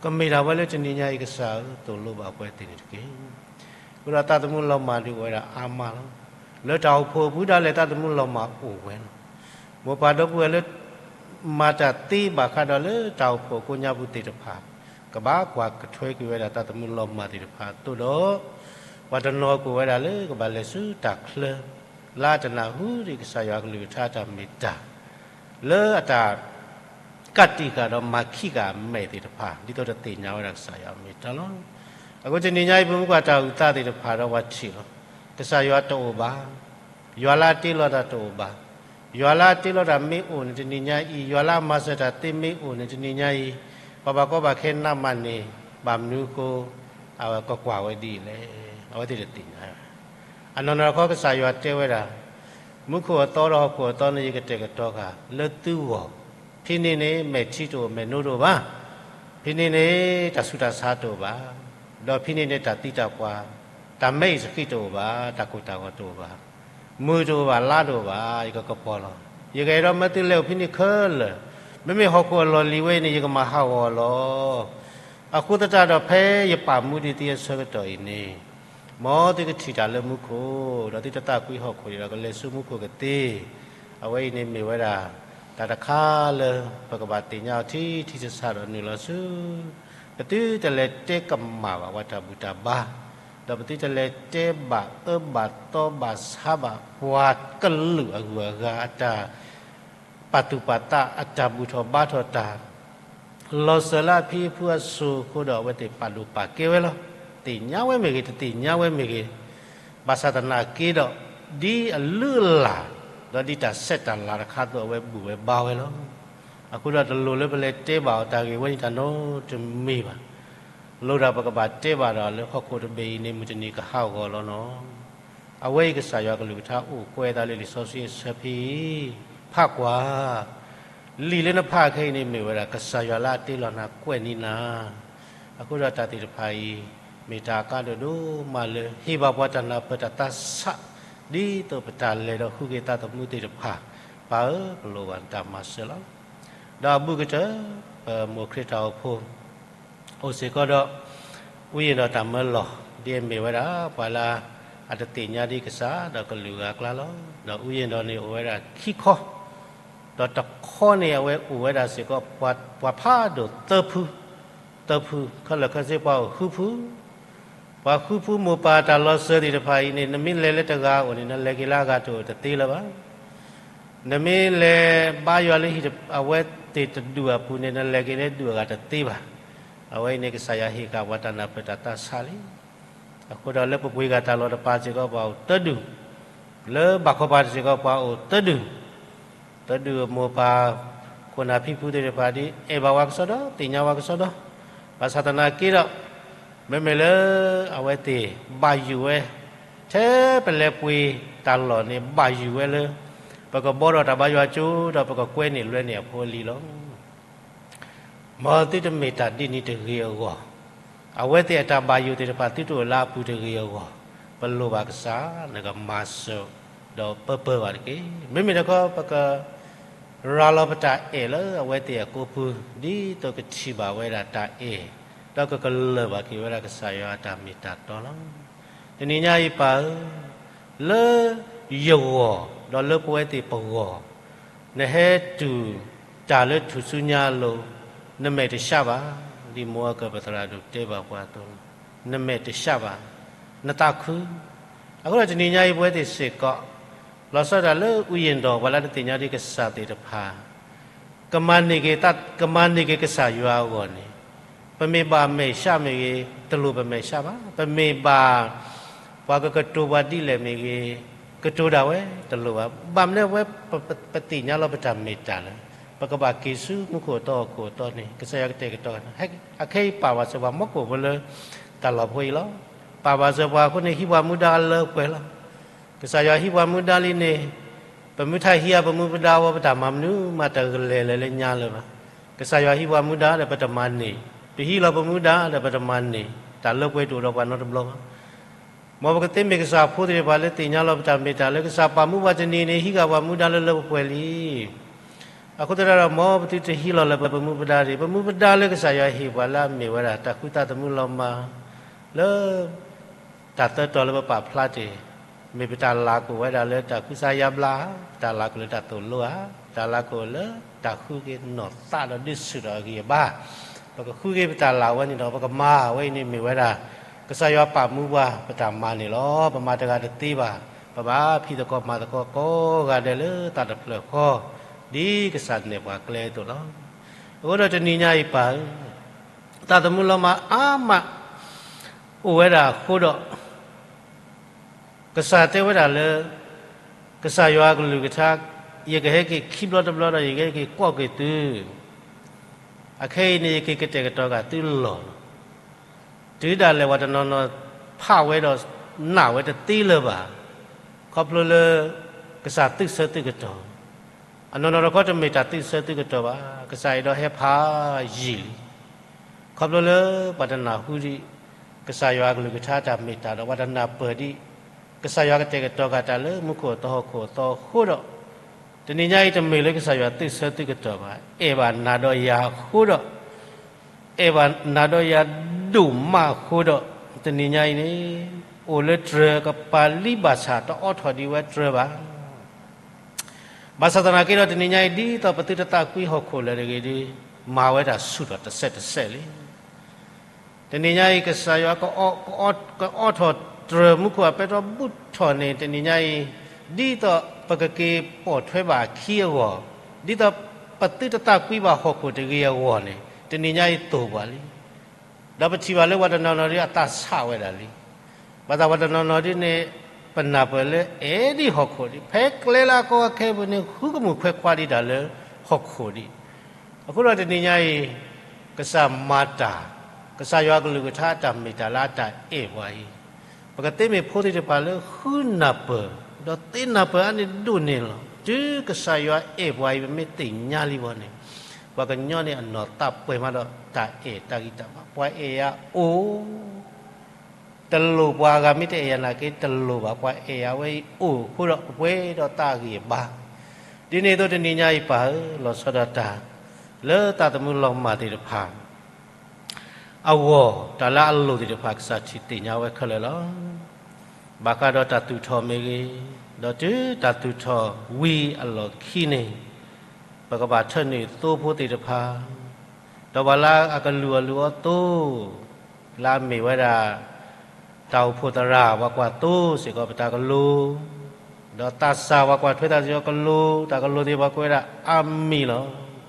ကမ့ၢ်ဒၣ်ဝဲလၢတနံၤညါအံၤ ကစၢ်ဧၢ သိၣ်လိဘၣ်ပှၤသ့ၣ်န့ၣ်တက့ၢ်. အဃိဒီးသးသမူလီၤမၢ်ဒုးအိၣ်ဝဲဒၣ်အါမးလီၤ. လၢတၢ်အိၣ်ဖှိၣ်အပူၤဒၣ်လဲာ် သးသမူလီၤမၢ်အိၣ်ဝဲလီၤ. မိၢ်ပၢ်ဒီပုၢ်ဝဲၢ်လၢ မၤတၢ်သ့ဘၣ်ဃးဒီးလၢတၢ်အိၣ်ဖှိၣ်အကိးညါပူၤသ့ၣ်တဖၣ် ကဘၣ်ကွၢ်ကထွဲက့ၤဝဲဒၣ်သးသမူလီၤမၢ်သ့ၣ်တဖၣ်အသိးဒီး ပှၤတနီၤကအိၣ်ဝဲဒၣ်လၢကဘၣ်လဲၤဆူတၢ်ချၢ လၢအတနၢ်ဟူဒံးကစၢ်ယွၤအကလုၢ်ကထါတၢ်မ့ၢ်တၢ် လၢအတၢ် ကးတံာ်ဃာ်ဒီးမၤခံဃာ်အမဲာ်သ့ၣ်တဖၣ် ဒ်သိးတသ့ၣ်ညါဝဲဒၣ်ကစၢ်ယွၤအမ့ၢ်တၢ်လီၤ. အဃိတနံၤညါအံၤ ပမ့ၢ်ကွၢ်တၢ်အုၣ်သးသ့ၣ်တဖၣ်ဒီးပှၤထံၣ်လီၤ. ကစၢ်ယွၤတအိၣ်ဘၣ်, ယွၤလၢအတ့လီၤတၢ်တအိၣ်ဘၣ်, ယွၤလၢအတ့လီၤတၢ်မ့ၢ်အိၣ်န့ၣ်တနံၤညါအံၤ, ယွၤလၢအမၤစၢၤတၢ်သ့မ့ၢ်အိၣ်န့ၣ်တနံၤညါအံၤ, ပှၤဘၣ်ကီဘၣ်ခဲနးမးန့ၣ် ဘၣ်မနုၤအဃိ အဝဲကကွၢ်ဝဲဒ်လဲၣ်, အဝဲသ့ၣ်တသ့ၣ်ညါဘၣ်. အနီၢ်နီၢ်တခီကစၢ်ယွၤတဲဝဲဒၣ်, မူခိၣ်အသီဒီးဟီၣ်ခိၣ်အသီန့ၣ် ယကတဲာ်ကတီၤဃာ်လၢသုဂီၢ်, ဖဲန့ၣ်န့ၣ် မဲာ်ထံတအိၣ်မဲာ်နိတအိၣ်ဘၣ်, ဖဲန့ၣ်န့ၣ် တၢ်ဆူးတၢ်ဆါတအိၣ်ဘၣ်, ဒီးဖဲန့ၣ်န့ၣ် တၢ်သံတၢ်ပှၢ်, တၢ်မဲအံၤစဃံးတအိၣ်ဘၣ်, တၢ်ကိၢ်တၢ်ဂီၤတအိၣ်ဘၣ်. မုၢ်တအိၣ်ဘၣ် လါတအိၣ်ဘၣ် ယကကပီၤလီၤ. ယကအဲၣ်ဒိးမၢသုလဲၤအိၣ်ဖဲန့ၣ်ခဲလၢာ်, မ့မ့ၢ်ဟီၣ်ခိၣ်အလီၢ်လံၤဝဲအံၤန့ၣ် ယကမၤဟးဂီၤလီၤ. အဃိသတးဒီးဖဲယပာ်မူဒံးသုအဆၢကတီၢ်အံၤန့ၣ်, မ်သုကထံၣ်တၢ်လၢမူခိၣ်, ဒီးသုတသးကွံဟီၣ်ခိၣ်ဒီးကလဲၤဆူမူခိၣ်ကသ့. အဝဲအံၤန့ၣ်မ့ၢ်ဝဲဒၣ် တၢ်တခါလၢပကဘၣ်သ့ၣ်ညါအီၤထံထံဆးဆးဒီးနုာ်လီၤဆူ ပသုတလဲၤတဲကမၣ်ဘၣ်ပှၤတၢ်ဘူၣ်တၢ်ဘါ, ဒီးပသုတလဲၤတဲဘၣ်အၢဘၣ်သီဘၣ်ဆါဘၣ်ပှၤကလုာ်အဂုၤအဂၤအတၢ် ပာ်သူၣ်ပာ်သးအတၢ်ဘူၣ်ထီၣ်ဘါထီၣ်တၢ် လီၤစၢၤလၢအဖံအဖုအစိၤအဃိဒီး အဝဲသ့ၣ်ပာ်ဒိၣ်ပာ်ကဲဝဲလီၤ. သ့ၣ်ညါဝဲမ့ၢ်ဂ့ၤ တသ့ၣ်ညါဝဲမ့ၢ်ဂ့ၤ, ဘၣ်ဆၣ်သနာ်က့ဒီး ဒ်အလုၢ်အလၢ် ဒီးဒ်တၢ်ဆဲးတၢ်လၤတခါအသိး အဝဲဘူၣ်ဝဲဘါဝဲလီၤ. အဃိဒီးတလိၣ်လၢပလဲၤတဲဘၣ်အီၤတၢ်ဂ့ၢ်ဝဲန့ၣ်တၢ်နီတမံၤဘၣ်. လိၣ်ဒၣ်ပကဘၣ်တဲဘၣ်ဒီးလၢဟီၣ်ခိၣ်တဘ့ၣ်အံၤန့ၣ် မုၢ်တနံၤကဟးဂီၤလီၤနီၤ. အဝဲအံၤကစၢ်ယွၤကလုၢ်ကထါအိၣ်ကွဲးအသးလၢလံာ်စီဆှံအဆၢဖဲအံၤ, ဖးကွၢ်, လံာ်လၢနဖးခဲအံၤန့ၣ်မ့ၢ်ဝဲဒၣ် ကစၢ်ယွၤလၢအတ့လီၤနၤကွဲးန့ၢ်နၤ. အဃိဒီးတၢ်သ့ၣ်တဖၣ်အံၤ မ့ၢ်တၢ်အကါဒိၣ်ဒိၣ်မးလၢ ဟ့ၣ်ဘၣ်ပှၤတၢ်နၢ်ပၢၢ်တၢ်သးဆး ဒ်သိးပတၢ်လဲၤဒီးဃုက့ၤသးသမူသ့ၣ်တဖၣ်, ပၢ်ဧၢ ပလိၣ်ဘၣ်နတၢ်မၤစၢၤလီၤ. ဒီးအဘူးကတၢၢ် ပမိၢ်ခရံာ်တၢ်အိၣ်ဖှိၣ် အိၣ်စ့ၢ်ကီးဒီး ဥယျာဉ်တော်တၢ်မၢလီၤ ဒ်အမ့ၢ်ဝဲဒၣ် ပှၤလၢအတသ့ၣ်ညါဒ်ကစၢ် ဒီးကလုာ်ဂၤအကျါလီၤ. ဒီး ဥယျာဉ်တော် န့ၣ်အိၣ်ဝဲဒၣ်ခံခီ, ဒီးတခီန့ၣ် အဝဲအိၣ်ဝဲဒၣ်စ့ၢ်ကီး ပှၤဖးဒိၣ်သၢဖု, သၢဖု, ခဲလၢာ်ခဲဆ့ပှၤအိၣ်ဃုဖု ပှၤဃုဖုမိၢ်ပၢ်တၢ်လီၤစၢၤသ့ၣ်တဖၣ်အံၤန့ၣ် နမ့ၢ်လဲၤလၢတဂၤအအိၣ်န့ၣ် နလဲၤက့ၤလၢအဂၤတအိၣ်တသ့လၢၤဘၣ်. နမ့ၢ်လဲၤဘါယွၤလၢဟံၣ် အဝဲသ့ၣ်တဒူၣ်အပူၤန့ၣ် နလဲၤက့ၤလၢဒူၣ်အဂၤတသ့ဘၣ်. အဝဲအံၤန့ၣ် ကစၢ်ယွၤဟ့ၣ်ဃာ်ပှၤတၢ်နၢ်ပၢၢ်တၢ်သးဆးလံ. အဃိဒီးလၢပပှ့ၤဂၤတၢ်လီၢ်တပၤစ့ၢ်ကီး ပှၤအိၣ်သၢဒူၣ်, လၢဘၣ်ခီပၤစ့ၢ်ကီး ပှၤအိၣ်သၢဒူၣ် သၢဒူၣ်မိၢ်ပၢ် ခိၣ်နၢ်ဖံဖုသ့ၣ်တဖၣ်ဒ် အဲၣ်ဘၣ်ဝဲကစီဒီ, သ့ၣ်ညါဝဲကစီဒီ, ဘၣ်ဆၣ်သနာ်က့ဒီး မ့မ့ၢ်လၢအဝဲသ့ၣ်ဘၣ်ယိၣ်ဝဲ ထဲပလဲၤပှ့ၤတၢ်လီၢ်န့ၣ် ဘၣ်ယိၣ်ဝဲလၢ ပကဘှီဒီးတၢ်ဘါယွၤကၠိ ဒီးပကကွဲန့ၢ်လွဲန့ၢ်အဖိအလံၤလီၤ. မ်သုတမ့ၢ်တၢ်ဒ်န့ၣ်တဂ့ၤအဂီၢ်, အဝဲသ့ၣ်အတၢ်ဘၣ်ယိၣ်သ့ၣ်တဖၣ် သုတအိၣ်လၢအပူၤတဂ့ၤအဂီၢ်, ပလိၣ်ဘၣ်ကစၢ် နကမၤစၢၤ ဒီးပၢပၢဘၣ်တက့ၢ်. မ့မ့ၢ်တခီ ပကရၤလီၤပတၢ်အဲၣ်လၢအဝဲသ့ၣ်အကိးပူၤ ဒ်သိးကထံၣ်ဘၣ်ဝဲဒၣ်တၢ်အဲၣ်, ဒီးကကလၢၢ်ဘၣ်က့ၤဝဲဒၣ်ကစၢ်ယွၤအတၢ်မ့ၢ်တၢ်တီလီၤ. တနံၤညါအံၤပၢ်ဧၢ, လၢယဂီၢ် ဒီးလၢပဝဲသ့ၣ်ပဂီၢ် နဟဲတူၢ်တၢ်လၢထူၣ်စုညါအလိၤ, နမဲာ်တဆှးဘၣ်, ဒ်မိၢ်အကၢၣ်ပသရၣ်ဒိၣ်တဲဘၣ်ပှၤအသိး, နမဲာ်တဆှးဘၣ်, နသးခု. အဃိဒီးတနံၤညါအံၤ ပဝဲသ့ၣ်စ့ၢ်ကီး လီၤဆီဒၣ်တၢ်လၢ ဥယျာဉ်တော် ပှၤလၢတသ့ၣ်ညါဒ်ကစၢ်သ့ၣ်တဖၣ် ကမၤန့ၢ်က့ၤ ကမၤန့ၢ်က့ၤကစၢ်ယွၤအဂီၢ်န့ၣ်, ပမ့ၢ်ဘၣ်မဲာ်ဆှးမ့ၢ်ဂ့ၤ, တလိၣ်ပမဲာ်ဆှးဘၣ်. ပမ့ၢ်ဘၣ် ပှၤကကတိၤပှၤဒ်လဲၣ်မ့ၢ်ဂ့ၤ, ကတိၤဒၣ်ဝဲတလိၣ်ဘၣ်. ဘၣ်မနုၤဝဲ ပသ့ၣ်ညါလီၤပတၢ်မ့ၢ်တၢ်လၢ ပကဘၣ်က့ၤဆူမူခိၣ်အသီဟီၣ်ခိၣ်အသီန့ၣ် ကစၢ်ယွၤကတဲာ်ကတီၤ, အခဲအံၤပာ်ဘၣ်စၢၤပှၤ မီၢ်ကိၣ်ဖိလၢတၢ်လီၢ်ဖိအံၤလီၤ. ပာ်ဘၣ်စၢၤပှၤအဃိန့ၣ် ဟံးပှၤမူဒါလၢပှဲၤလီၤ. ကစၢ်ယွၤဟံးပှၤမူဒါလံန့ၣ်, ပမ့ၢ်ထီၣ်ဟံးအပမူပဒါဝဲ ပတၢ်မၤမနုၤမးတဂလဲၤလၢညါလၢၤဘၣ်. ကစၢ်ယွၤဟံးပှၤမူဒါဒီးပတမၤန့ၢ်, ပဟံးလီၤပမူဒါဒီးပတမၤန့ၢ်, တၢ်လၢပှဲၤတအိၣ်ဒီးပှၤနီတဘျီဘၣ်. မ်ပကသ့မ့ၢ်ကစၢ်ဖိသ့ၣ်တဖၣ်လၢသ့ၣ်ညါလီၤပတၢ်မ့ၢ်တၢ်လၢ ကစၢ်ပာ်မူပှၤတနံၤန့ၣ် ဟံးဃာ်ပှၤမူဒါလၢလၢပှဲၤပှဲၤလံ. အဃိသတးဒီး မ်ပသုတဟံးလီၤလၢပမူပဒါတဂ့ၤ. ပမူပဒါလၢကစၢ်ယွၤဟ့ၣ်ပှၤလၢအမ့ၢ်ဝဲဒၣ် တၢ်ဃုသးသမူလီၤမၢ် လၢ တၢ်သၢတီၤလၢပပာ်ဖျါတ့ၢ်, မ့ၢ်ပတၢ်လၤကအိၣ်ဝဲဒၣ်လၢတၢ်ဃုသးယါဘျါဧါ, ပတၢ်လၤကအိၣ်လၢတၢ်သိၣ်လိဧါ, ပတၢ်လၤကအိၣ်လၢတၢ်ဃုက့ၤနီၢ်သးဒီးဒုးဆူၣ်ထီၣ်အဂံၢ်အဘါ, ပကဃုက့ၤပတၢ်လၤဝဲန့ၣ်ဒီး ပကမၤဝဲအံၤန့ၣ်မ့ၢ်ဝဲဒၣ် ကစၢ်ယွၤပာ်မူပှၤပတၢ်မၤန့ၣ်လီၤ. ပမၤတဂၤတသ့ဘၣ်. ပဘၣ်ဖံးသကိးမၤသကိးကိးဂၤဒဲးလၢသးတဖျၢၣ်ဃီ, ဒ်ကစၢ်နဲၣ်ပှၤကျဲအသိးလီၤ. အဃိဒီးတနံၤညါအံၤပၢ်ဧၢ, သးသမူလီၤမၢ်အါမး အိၣ်ဝဲဒၣ်အဃိဒီး ကစၢ်တဲဝဲဒၣ်လၢ ကစၢ်ယွၤအကလုၢ်ကထါ, ယကဟဲက့ၤခံဘျီတဘျီဒီး ယကဟဲက့ၤကိးက့ၤသု, အခဲအံၤန့ၣ် ယက့ၤကတဲာ်ကတီၤဃာ်သုလီၢ်လီၤ. တုၤဒၣ်လဲာ်ပှၤတနီၤနီၤဖးဝဲဒီးနာ်ဝဲတသ့လၢၤဘၣ်, ခီဖျိလၢ ကစၢ်သုးဆၢသုးကတီၢ်, အနီၢ်နီၢ်တခီတမ့ၢ်တၢ်သုးဆၢသုးကတီၢ်ဘၣ်. ကစၢ်အဲၣ်ဒိးဟဲဖးယံာ်လံ ခီဖျိလၢပှၤတနၢ်ဟူဒံး ကစၢ်ယွၤအကလုၢ်ကထါတၢ်မ့ၢ်တၢ်ဒီး ပှၤတနၢ်ပၢၢ်ဒံး ကစၢ်ယွၤကတဲာ်ကတီၤဃာ်တၢ်လၢမူခိၣ်အသီဟီၣ်ခိၣ်အသီအဃိဒီး, တနံၤညါအံၤတမ့ၢ်လၢကစၢ်ယွၤသုးဆၢသုးကတီၢ်ဘၣ်, အဲၣ်ဘၣ်နၤဒီးယၤအဃိဒီး, အဲၣ်ဘၣ်နၤဒီးယၤဒိၣ်မးအဃိဒီး, တနံၤညါအံၤန့ၣ် အိၣ်လၢတြၢၤကပၤလံဘၣ်ဆၣ် တအိးထီၣ်ဒံးဝဲတြၢၤဘၣ်. ဘၣ်ဆၣ်သနာ်က့ဒီးတနံၤညါအံၤ ဒ်သိးပသုတသးကွံဟီၣ်ခိၣ်လၢာ်တဂ့ၤဒီး, မၤဝဲတၢ်ဆူၣ်ထီၣ်တစဲးတစဲးလံ. တနံၤညါအံၤ ကစၢ်ယွၤ ကအိးထီၣ်တြၢၤမူခိၣ်အပဲတြီဘူၣ်ထီၣ်န့ၣ် တနံၤညါအံၤ, ဒ်သိးပကက့ၤပိာ်ထွဲဘၣ်အခံအဂီၢ်, ဒ်သိးပသုတသးကွံဘၣ်ဟီၣ်ခိၣ်တဂ့ၤအဂီၢ်န့ၣ် တနံၤညါအံၤသိၣ်ပှၤလံ. ဒီးပထံၣ်ဘၣ်လၢပှၤတနီၤနီၤဒ်အသးဆးဝဲဒၣ်လံ. ဘၣ်ဆၣ်ပှၤတနီၤနီၤဒ်န့ၣ် ပနၢ်ပၢၢ်လၢအဲၣ်ဒံးဟီၣ်ခိၣ်ဒံး, ဖဲကျဲလၢအကီအခဲအပူၤန့ၣ် ဃုကမူၣ်ခွဲးခွါဒံးတၢ်လၢဟီၣ်ခိၣ်ဒံး. အဃိဒီးတနံၤညါအံၤ ကစၢ်မၤတၢ်, ကစၢ်ယွၤအကလုၢ်ကထါအတၢ်မ့ၢ်တၢ်လၢအတၢ်အဲၣ်ပှၤအံၤ, ပကသ့မ့ၢ်ဖိသ့ၣ်တဖၣ်လၢဃုနၢ်ပၢၢ်, ဒီးသ့နၢ်ပၢၢ်အါန့ၢ်ဒိၣ်န့ၢ်လီၤ. တုၤကစၢ်ယွၤအဲၣ်ပှၤအံၤ ပမ့ၢ်သ့ၣ်ညါလံဘၣ်န့ၣ်, ပှၤကညီန့ၣ်အနီၢ်သးပှဲၤမးဒီးတၢ်အဲၣ်တၢ်ဂံၢ်တၢ်ဘါ, ပှၤအဲၣ်ယၤအိၣ် တလိၣ်ပှၤအဂၤမ့ၢ်တအဲၣ်ယၤနာ်က့ တလိၣ်ဘၣ်, ပှၤအဲၣ်ယၤဝဲအံၤအိၣ်အဃိဒီး ပပှဲၤဒီးတၢ်ဂံၢ်ဘါ. ဒ်န့ၣ်အသိးတနံၤညါအံၤပၢ်ဧၢ, လီၤဆီဒၣ်တၢ် လၢသးသမူလီၤမၢ်သ့ၣ်တဖၣ် အဂီၢ်, တၢ်လၢအလိၣ်သ့ၣ်တဖၣ် ကစၢ်ထံၣ်သ့ၣ်ညါဝဲခဲလၢာ်လီၤ. ဘၣ်ဃးဒီးတၢ်သူၣ်ထီၣ်မ့ၢ်ဂ့ၤ, ဒီးတုၤတၢ်သူၣ်ထီၣ်ဝံၤအလီၢ်ခံန့ၣ်, ပကဘၣ်ထၢနုာ်သိဖိသ့ၣ်တဖၣ်, ဒီးပှၤလၢအကလုၢ်အီၣ်လုၢ်အီသိ လၢအမ့ၢ်ဝဲဒၣ် တၢ်အိၣ်ဖှိၣ်သရၣ် ပှၤကွၢ်သိစ့ၢ်ကီးပတၢ်ကလုၢ်, ဒီးသးစၢ်ပှၤကွၢ်ထွဲသးစ့ၢ်ကီးကလုၢ်, တၢ်ကလုၢ်သ့ၣ်ပှၤကွၢ်ဝဲဒၣ်အါမံၤလီၤ.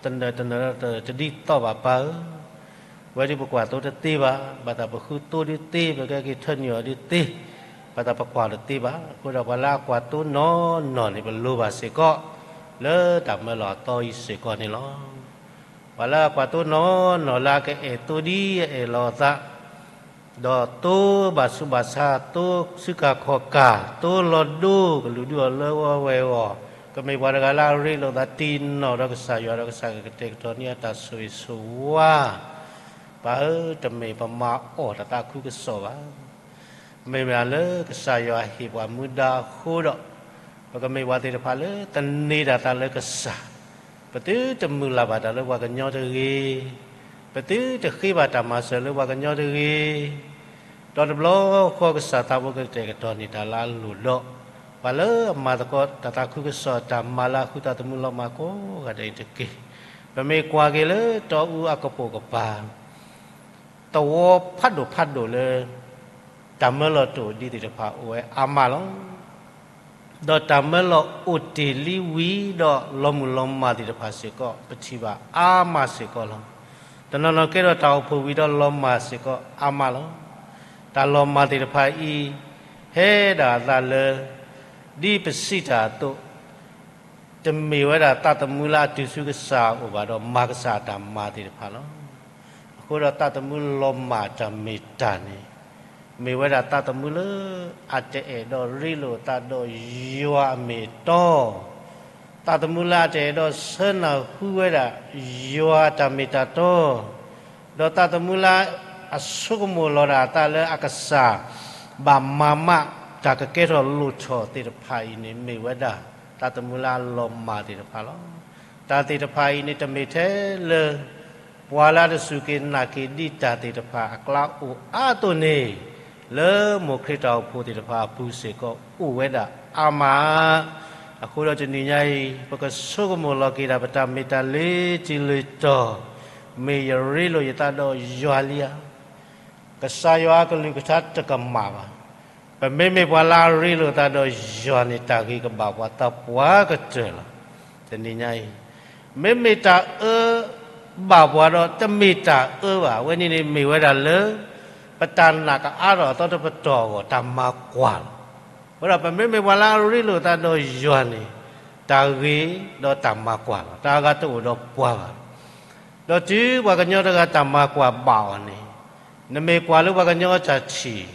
တနၢၤတနၢၤတဒ်သိးဘၣ်ပၢ်ဧၢ, ဝဲဒ်ပကွၢ်သိတသ့ဘၣ်, ဘၣ်သးပဃုသိဒုးသ့, ပကက့ၤထၢနုာ်အီၤဒုးသ့, ဘၣ်သးပကွၢ်တသ့ဘၣ်. အဃိဒီးပှၤလၢအကွၢ်သိနီၢ်နီၢ်န့ၣ် ပလိၣ်ဘၣ်စ့ၢ်ကီး လၢတၢ်မၢလီၤအသီအံၤစ့ၢ်ကီးန့ၣ်လီၤ. ပှၤလၢအကွၢ်သိနီၢ်နီၢ်လၢအကအဲၣ်သိဒ်အအဲၣ်လီၤအသး, ဒီးသိဘၣ်ဆူးဘၣ်ဆါ, သိဆူးကၤခီၣ်ကၤ, သိလီၤဒိ, ကလုာ်ဒူၣ်အီၤလၢဝဲဝဲအဂီၢ်, ကမ့ၢ်ပှၤတဂၤလၢအရ့လိာ်သးတံၢ်နီၢ်ဒီးကစၢ်ယွၤ, ဒီးကစၢ်ကကတဲာ်ကတီၤန့ၢ်အတၢ်ဆိၣ်ဂ့ၤဆိၣ်ဝါ, ပၢ်ဧၢ, တမ့ၢ်ပမၤအီၣ်တၢ်သးခုကစီၣ်ဘၣ်. မ့မ့ၢ်လၢကစၢ်ယွၤဟ့ၣ်ပှၤမူဒါအဃိဒီး, ပကမ့ၢ်ပှၤသ့ၣ်တဖၣ်လၢသန့ၤတၢ်သးလၢကစၢ်, ပသုတမုၢ်လၢ်ဘၣ်တၢ်လၢပှၤကညီတဂ့ၤ, ပသုတဃ့ဘၣ်တၢ်မၤစၢၤလၢပှၤကညီတဂ့ၤ, ဒီးတဘျီဃီကစၢ်သးဖိကကတဲာ်ကတီၤန့ၢ်တၢ်လၢအလိၣ်ဒီး, ပှၤလၢအမၤသကိးတၢ်သးခုကစီၣ်တၢ်မၤလၢအဃုသးသမူလီၤမၢ်ကိးဂၤဒဲးအံၤတက့ၢ်. ပမ့ၢ်ကွၢ်က့ၤလၢတီအူအကပိာ်ကပၤ သဝီဖးဒိၣ်ဖးဒိၣ်လၢ တၢ်မၢလီၤတအိၣ်ဒံးသ့ၣ်တဖၣ်အိၣ်ဝဲအါမးလီၤ. ဒီးတၢ်မၢလီၤအိၣ်တ့ၢ်လံဝံၤဒီးလီၤမုၢ်လီၤမၢ်သ့ၣ်တဖၣ်စ့ၢ်ကီး ပထံၣ်ဘၣ်အါမးစ့ၢ်ကီးလီၤ. တနီၤနီၤကဲထီၣ်တၢ်အိၣ်ဖှိၣ်ဝံၤဒီးလီၤမၢ်စ့ၢ်ကီးအါမးလီၤ. တၢ်လီၤမၢ်သ့ၣ်တဖၣ်အံၤ ဟဲဒၣ်အသးလၢ ဒ်ပစံးတၢ်အသိး တမ့ၢ်ဝဲဒၣ်သးသမူလၢအတုၤဆူကစၢ်အအိၣ်ဘၣ်ဒီးမၤကစၢ်အတၢ်မၤသ့ၣ်တဖၣ်လီၤ. အဃိဒီးသးသမူလီၤမၢ်တၢ်မ့ၢ်တၢ်န့ၣ် မ့ၢ်ဝဲဒၣ်သးသမူလၢအတအဲၣ်ဒိးရ့လိာ်သးဒီးယွၤအမ့ၢ်အတီ, သးသမူလၢအတအဲၣ်ဒိးဆၢနၢ်ဟူဝဲဒၣ်ယွၤတၢ်မ့ၢ်တၢ်တီ, ဒီးသးသမူလၢအဆိကမိၣ်လီၤဒၣ်အသးလၢအကစၢ် ဘၣ်မၤမးတၢ်ကကဲထီၣ်လိၣ်ထီၣ်သ့ၣ်တဖၣ်အံၤန့ၣ် မ့ၢ်ဝဲဒၣ်သးသမူလၢအလီၤမၢ်သ့ၣ်တဖၣ်လီၤ. တၢ်သ့ၣ်တဖၣ်အံၤန့ၣ် တမ့ၢ်ထဲလၢ ပှၤလၢအတစူၢ်က့ၤနာ်က့ၤဒံးတၢ်သ့ၣ်တဖၣ်အကျါအိၣ်အါအသိးန့ၣ်, လၢမိၢ်ခရံာ်တၢ်အိၣ်ဖှိၣ်သ့ၣ်တဖၣ်အပူၤစ့ၢ်ကီးအိၣ်ဝဲဒၣ်အါမး. အဃိဒီးတနံၤညါအံၤ ပကဆိကမိၣ်လီၤက့ၤဒၣ်ပတၢ်မ့ၢ်တၢ်လၢတံၤလၢတတီၤ, မ့ၢ်ယရ့လိာ်ယသးဒီးယွၤလံဧါ. ကစၢ်ယွၤအကလုၢ်ကထါတကမၣ်ဘၣ်. ပမ့မ့ၢ်ပှၤလၢအရ့လိာ်သးဒီးယွၤန့ၣ် တၢ်ဂ့ၤကဘၣ်ပှၤသပှၢ်ကတၢၢ်လီၤ. တနံၤညါအံၤ မ့မ့ၢ်တၢ်အၢဘၣ်ပှၤဒီးတမ့ၢ်တၢ်အၢဘၣ်. အဝဲန့ၣ်န့ၣ်မ့ၢ်ဝဲဒၣ်လၢ ပတၢ်နာ်ကအါထီၣ်အသီတပတီၢ်အဂီၢ် တၢ်မၤကွၢ်လီၤ. အဃိဒီးပမ့မ့ၢ်ပှၤလၢအရ့လိာ်သးဒီးယွၤန့ၣ် တၢ်ဂ့ၤဒီးတၢ်မၤကွၢ်လီၤ. တၢ်အဂၤတအိၣ်ဒီးပှၤဘၣ်. ဒီးတုၤပှၤကညီတဂၤတၢ်မၤကွၢ်ဘၣ်အီၤန့ၣ်, နမ့ၢ်ကွၢ်လၢပှၤကညီအတၢ်ထံၣ်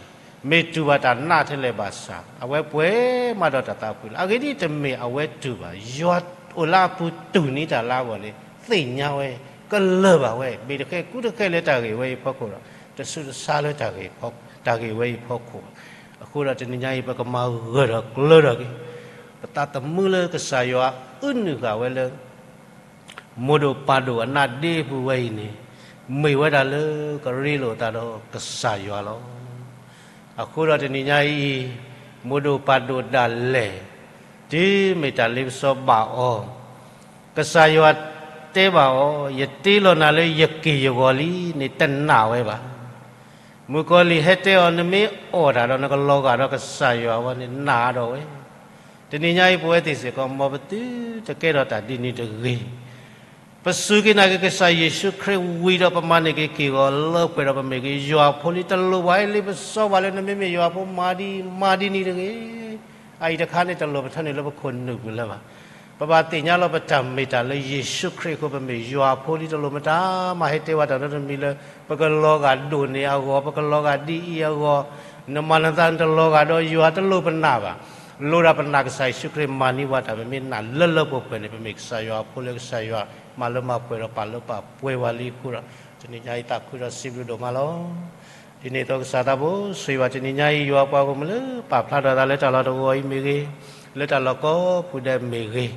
မ့ၢ်တူၢ်ဘၣ်တၢ်နးထဲလဲၣ်ဘၣ်ဆၣ် အဝဲပှဲၤမးဒီးတၢ်သးဖှံလီၤ. အဂ့ၢ်ဒ်အံၤ, တမ့ၢ်အဝဲတူၢ်ဘၣ်, ယွၤအိၣ်လၢအပူၤတူၢ်န့ၢ်တၢ်လၢအဂီၢ်န့ၣ် သ့ၣ်ညါဝဲ, ကလၢၢ်ဘၣ်ဝဲ, ဘၣ်တဃဲကူတဃဲလၢတၢ်ဂ့ၢ်ဝဲအံၤအဖီခိၣ်ဒီး တဆူးတဆါလၢတၢ်ဂ့ၢ်ဝဲအံၤအဖီခိၣ်ဘၣ်. အဃိဒီးတနံၤညါအံၤ ပကမၤဂၢၢ်ဒီးကျၢၤထီၣ်က့ၤ ပသးသမူလၢကစၢ်ယွၤအုၣ်နုာ်ဃာ်ဝဲလၢ မိၢ်ဒိၣ်ပၢ်ဒိၣ်အနါဒ့အပူၤဝဲအံၤန့ၣ် မ့ၢ်ဝဲဒၣ်လၢကရ့လိာ်အသးဒီးကစၢ်ယွၤလီၤ. အဃိဒီးတနံၤညါအံၤ မိၢ်ဒိၣ်ပၢ်ဒိၣ်ဒၣ်လဲာ် တုၤမ့ၢ်တၢ်လ့ပစီဘၣ်အီၤ, ကစၢ်ယွၤတဲဘၣ်အီၤ, ယတ့လီၤနၤလၢယက့ၢ်ယဂီၤလံန့ၣ် တနာ်ဝဲဘၣ်. မုၣ်ကီၤလံၢ်ဟဲတဲအီၤ နမ့ၢ်အီၣ်တၢ်ဒီးနကလီၤဂာ်ဒီးကစၢ်ယွၤအဂီၢ်န့ၣ် နာ်ဒီးဝဲ. တနံၤညါအံၤ ပဝဲသ့ၣ်စ့ၢ်ကီး မ်ပသုတကဲထီၣ်တၢ်ဒ်န့ၣ်တဂ့ၤ. ပစူၢ်က့ၤနာ်က့ၤကစၢ်ယ့ၣ်ၡူးခရံာ်ဝံၤဒီး ပမၤန့ၢ်က့ၤက့ၢ်ဂီၤလၢပှဲၤဒီး ပမ့ၢ်က့ၤယွၤဖိလံ တလိၣ်ဘၣ်လ့ပစီဘၣ်လၢ နမ့မ့ၢ်ယွၤဖိ မၤဒ် မၤဒ်န့ၣ်တဂ့ၤ. အအံၤတခါန့ၣ် တလိၣ်ပထၢနုာ်လၢပခိၣ်နူာ်ပူၤလၢၤဘၣ်. ပဘၣ်သ့ၣ်ညါလီၤပတၢ်မ့ၢ်တၢ်လၢယ့ၣ်ၡူးခရံာ်အဃိ ပမ့ၢ်ယွၤအဖိလံ တလိၣ်မတၤမၤဟဲတဲဝဲတၢ်နီတမံၤလၢ ပကလီၤဂာ်ဒိၣ်န့ၢ်အဂီၢ်, ပကလီၤဂာ်ဒ်အံၤအဂီၢ်, နမၤနသးနတလီၤဂာ်ဒီးယွၤ တလိၣ်ပနာ်ဘၣ်. လိၣ်ဒၣ်ပနာ်ကစၢ်ယ့ၣ်ၡူးခရံာ်မၤန့ၢ်ပှၤတၢ် ပမ့ၢ်နာ်လၢလၢပှဲၤပှဲၤန့ၣ် ပမ့ၢ်ကစၢ်ယွၤအဖိလၢကစၢ်ယွၤ မၤလၢမၤပှဲၤဒီးပာ်လၢပာ်ပှဲၤဝဲလံအဃိဒီး တနံၤညါအံၤသးခုဒီးစံးဘျုးဒိၣ်မးလီၤ. ဒ်န့ၣ်အသိးကစၢ်သးဘိ ဆိၣ်ဂ့ၤဘၣ်တနံၤညါအံၤ ယွၤပှၤဂီၢ်မုၢ်လၢပာ်ဖျါထီၣ်သးလၢတၢ်လီၢ်တဝီအံၤမ့ၢ်ဂ့ၤ, လၢတၢ်လီၢ်ကိးပူၤဒဲးမ့ၢ်ဂ့ၤ,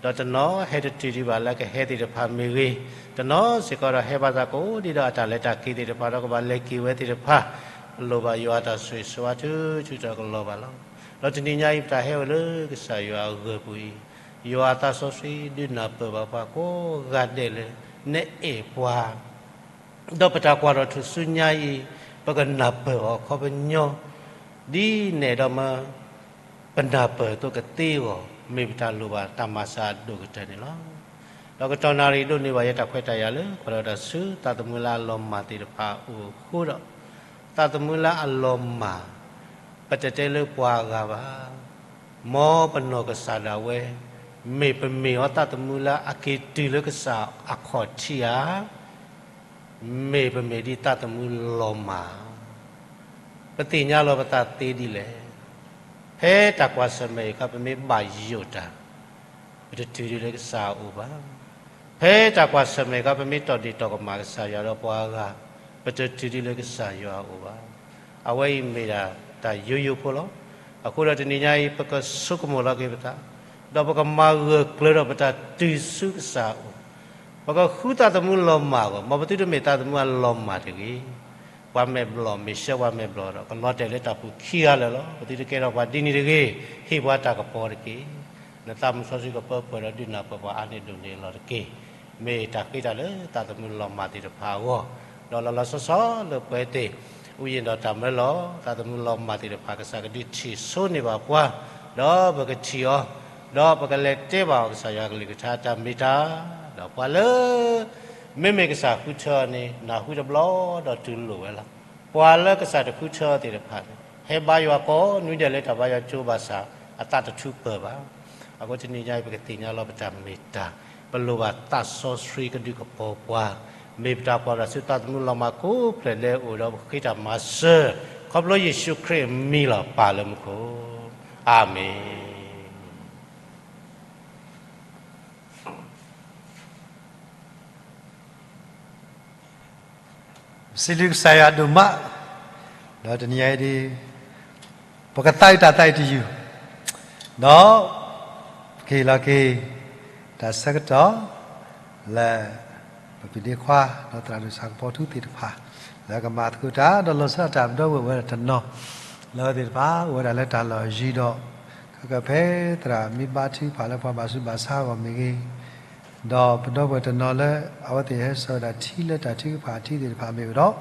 ဒီးတနီၤဟဲတတုၤဒံးဘၣ်လၢကဟဲသ့ၣ်တဖၣ်မ့ၢ်ဂ့ၤ, တနီၤစ့ၢ်ကီးဒီးဟဲဘၣ်သးကိးဒံးဒီးအတၢ်လဲၤတၢ်က့ၤသ့ၣ်တဖၣ်ဒီးကဘၣ်လဲၤက့ၤဝဲသ့ၣ်တဖၣ်, လိၣ်ဘၣ်ယွၤအတၢ်ဆိၣ်ဂ့ၤဆိၣ်ဝါထုထုဒီးကလီၤဘၣ်လီၤ. ဒီးတနံၤညါအံၤ ပတၢ်ဟဲဝဲလၢကစၢ်ယွၤအဂၢၢ်ပူၤအံၤ, ယွၤအသးစီဆှံဒုးနၢ်ပၢၢ်ဘၣ်ပှၤကိးဂၤဒဲးလၢ နအဲၣ်ပှၤ ဒီးပတၢ်ကွၢ်ထီၣ်ထူၣ်စုညါအံၤ ပကနၢ်ပၢၢ်အီၤအခီပညီ, ဒ်နဲၣ်ဒီးမၢ ပနၢ်ပၢၢ်သိးကသ့အဂီၢ် မ့ၢ်ပတၢ်လိၣ်ဘၣ်တၢ်မၤစၢၤအဒိၣ်ကတၢၢ်န့ၣ်လီၤ. ဒီးကတီၢ်နၣ်ရံၣ်ဒိးန့ၢ်ဘၣ်ယဲတၢ်ခွဲးတၢ်ယာ်လၢ ကွၢ်လီၤတၢ်ဆူသးသမူလၢအလီၤမၢ်သ့ၣ်တဖၣ်အအိၣ်အဃိဒီး, သးသမူလၢအလီၤမၢ် ပတတဲလၢပှၤဂၤဘၣ်, မ်ပနီၢ်ကစၢ်ဒၣ်ဝဲ, မ့ၢ်ပမ့ၢ်အီၤသးသမူလၢအက့ၤတုၤလၢကစၢ်အခီၣ်ထံးဧါ, မ့ၢ်ပမ့ၢ်ဒ်သးသမူလီၤမၢ်, ပသ့ၣ်ညါလီၤပသးသ့ဒ်လဲၣ်. ဖဲတၢ်ကွၢ်ဆၢၣ်မဲာ်အခါ ပမ့ၢ်ဘၣ်ယိၣ်တၢ်, ပတတုၤဒ်လၢကစၢ်အအိၣ်ဘၣ်. ဖဲတၢ်ကွၢ်ဆၢၣ်မဲာ်အခါ ပမ့ၢ်တီၢ်ဒ့ၣ်တီၢ်ကမၣ်ကစၢ်ယွၤဒီးပှၤဂၤ, ပတတုၤဒ်လၢကစၢ်ယွၤအအိၣ်ဘၣ်. အဝဲအံၤမ့ၢ်ဒၣ်တၢ်ယိယိဖိလီၤ. အဃိဒီးတနံၤညါအံၤ ပကဆိကမိၣ်လီၤက့ၤပသး, ဒီးပကမၤဂၢၢ်ကျၢၤဒီးပတၢ်တုၤဆူကစၢ်အအိၣ်, ပကဃုသးသမူလီၤမၢ်အဂီၢ်, မ်ပသုတမ့ၢ်သးသမူအလီၤမၢ်တဂ့ၤ. ပှၤမဲာ်ဘျီၣ်မ့ၢ်ဆှၢပှၤမဲာ်ဘျီၣ်ဒီး ကလီၤတဲာ်လၢတၢ်ပူၤခံဂၤလၢာ်လီၤ. ပသုတကဲထီၣ်ပှၤဒ်န့ၣ်တဂ့ၤ. ဟ့ၣ်ပှၤတၢ်ကပီၤတက့ၢ်. နသးမုၢ်စီဆှံကပၢပှဲၤဒီးဒုးနၢ်ပၢၢ်ပှၤအါန့ၢ်ဒိၣ်န့ၢ်အလီၢ်တက့ၢ်. မ့ၢ်တၢ်ဃ့တၢ်လၢသးသမူလီၤမၢ်သ့ၣ်တဖၣ်အဂီၢ်, ဒီးလီၤလီၤဆီဆီလၢပဝဲသ့ၣ် အိၣ်ယံၤဒီးတၢ်မၢလီၤ သးသမူလီၤမၢ်သ့ၣ်တဖၣ် ကစၢ်ကဒုးထံၣ်ဆိန့ၢ်ဘၣ်ပှၤ, ဒီးပကထံၣ်အီၤ, ဒီးပကလဲၤတဲဘၣ်အီၤ ကစၢ်ယွၤကလုၢ်ကထါတၢ်မ့ၢ်တၢ်, ဒီးပှၤလၢ မ့မ့ၢ်ကစၢ်ဃုထၢအီၤန့ၣ် နၢ်ဟူတဘျီဒီးတူၢ်လိာ်ဝဲလီၤ. ပှၤလၢကစၢ်တဃုထၢအီၤသ့ၣ်တဖၣ်န့ၣ် ဟဲဘါယွၤကိးနွံဒဲးလၢတၢ်ဘါယွၤကၠိဘၣ်ဆၣ် အသးတထူးပၢၢ်ဘၣ်. အဃိတနံၤညါအံၤ ပကသ့ၣ်ညါလီၤပတၢ်မ့ၢ်တၢ်, ပလိၣ်ဘၣ်သးစီဆှံကဒုးကပီၤပှၤ, မ့ၢ်ပတၢ်ကွၢ်လီၤဆူသးသမူလီၤမၢ်ကိးဖျၢၣ်ဒဲးအိၣ်ဒီးပဃ့တၢ်မၤစၢၤ, ခီဖျိယ့ၣ်ၡူးခရံာ်အမံၤလီၤ ပၢ်လၢမူခိၣ်, အၤမ့ၣ်. စံးဘျုးကစၢ်ယွၤဒိၣ်မး, ဒီးတနံၤအံၤဒ် ပကသးအုးတၢ်သးအုးတယုၢ်, ဒီး ပကဟ့ၣ်လီၤက့ၤ တၢ်ဆၢကတီၢ် လၢ ပပုၢ်ဒ့ခွါ ဒီးသရၣ်ဒိၣ်ဆၣ်ကပီၤထူသ့ၣ်တဖၣ် လၢကမၤသကိးတၢ် ဒီးလီၤဆီဒၣ်တၢ်ပဒီပုၢ်ဝဲၢ်တနီၤ လၢအဝဲသ့ၣ်တဖၣ် အိၣ်ဝဲဒၣ်လၢတၢ်လီၢ်အယံၤဒီး ခဲကနံၣ်ဖဲသရၣ်မ့ၢ်ဘါထုကဖၣ်လၢပှၤဘၣ်ဆူးဘၣ်ဆါအဂီၢ်မ့ၢ်ဂ့ၤ, ဒီးပဒီပုၢ်ဝဲၢ်တနီၤလၢ အဝဲသ့ၣ်ဟဲဆှၢဝဲဒၣ်ထံလၢတၢ်ထုကဖၣ်အထံးသ့ၣ်တဖၣ်မ့ၢ်ဝဲဒီး,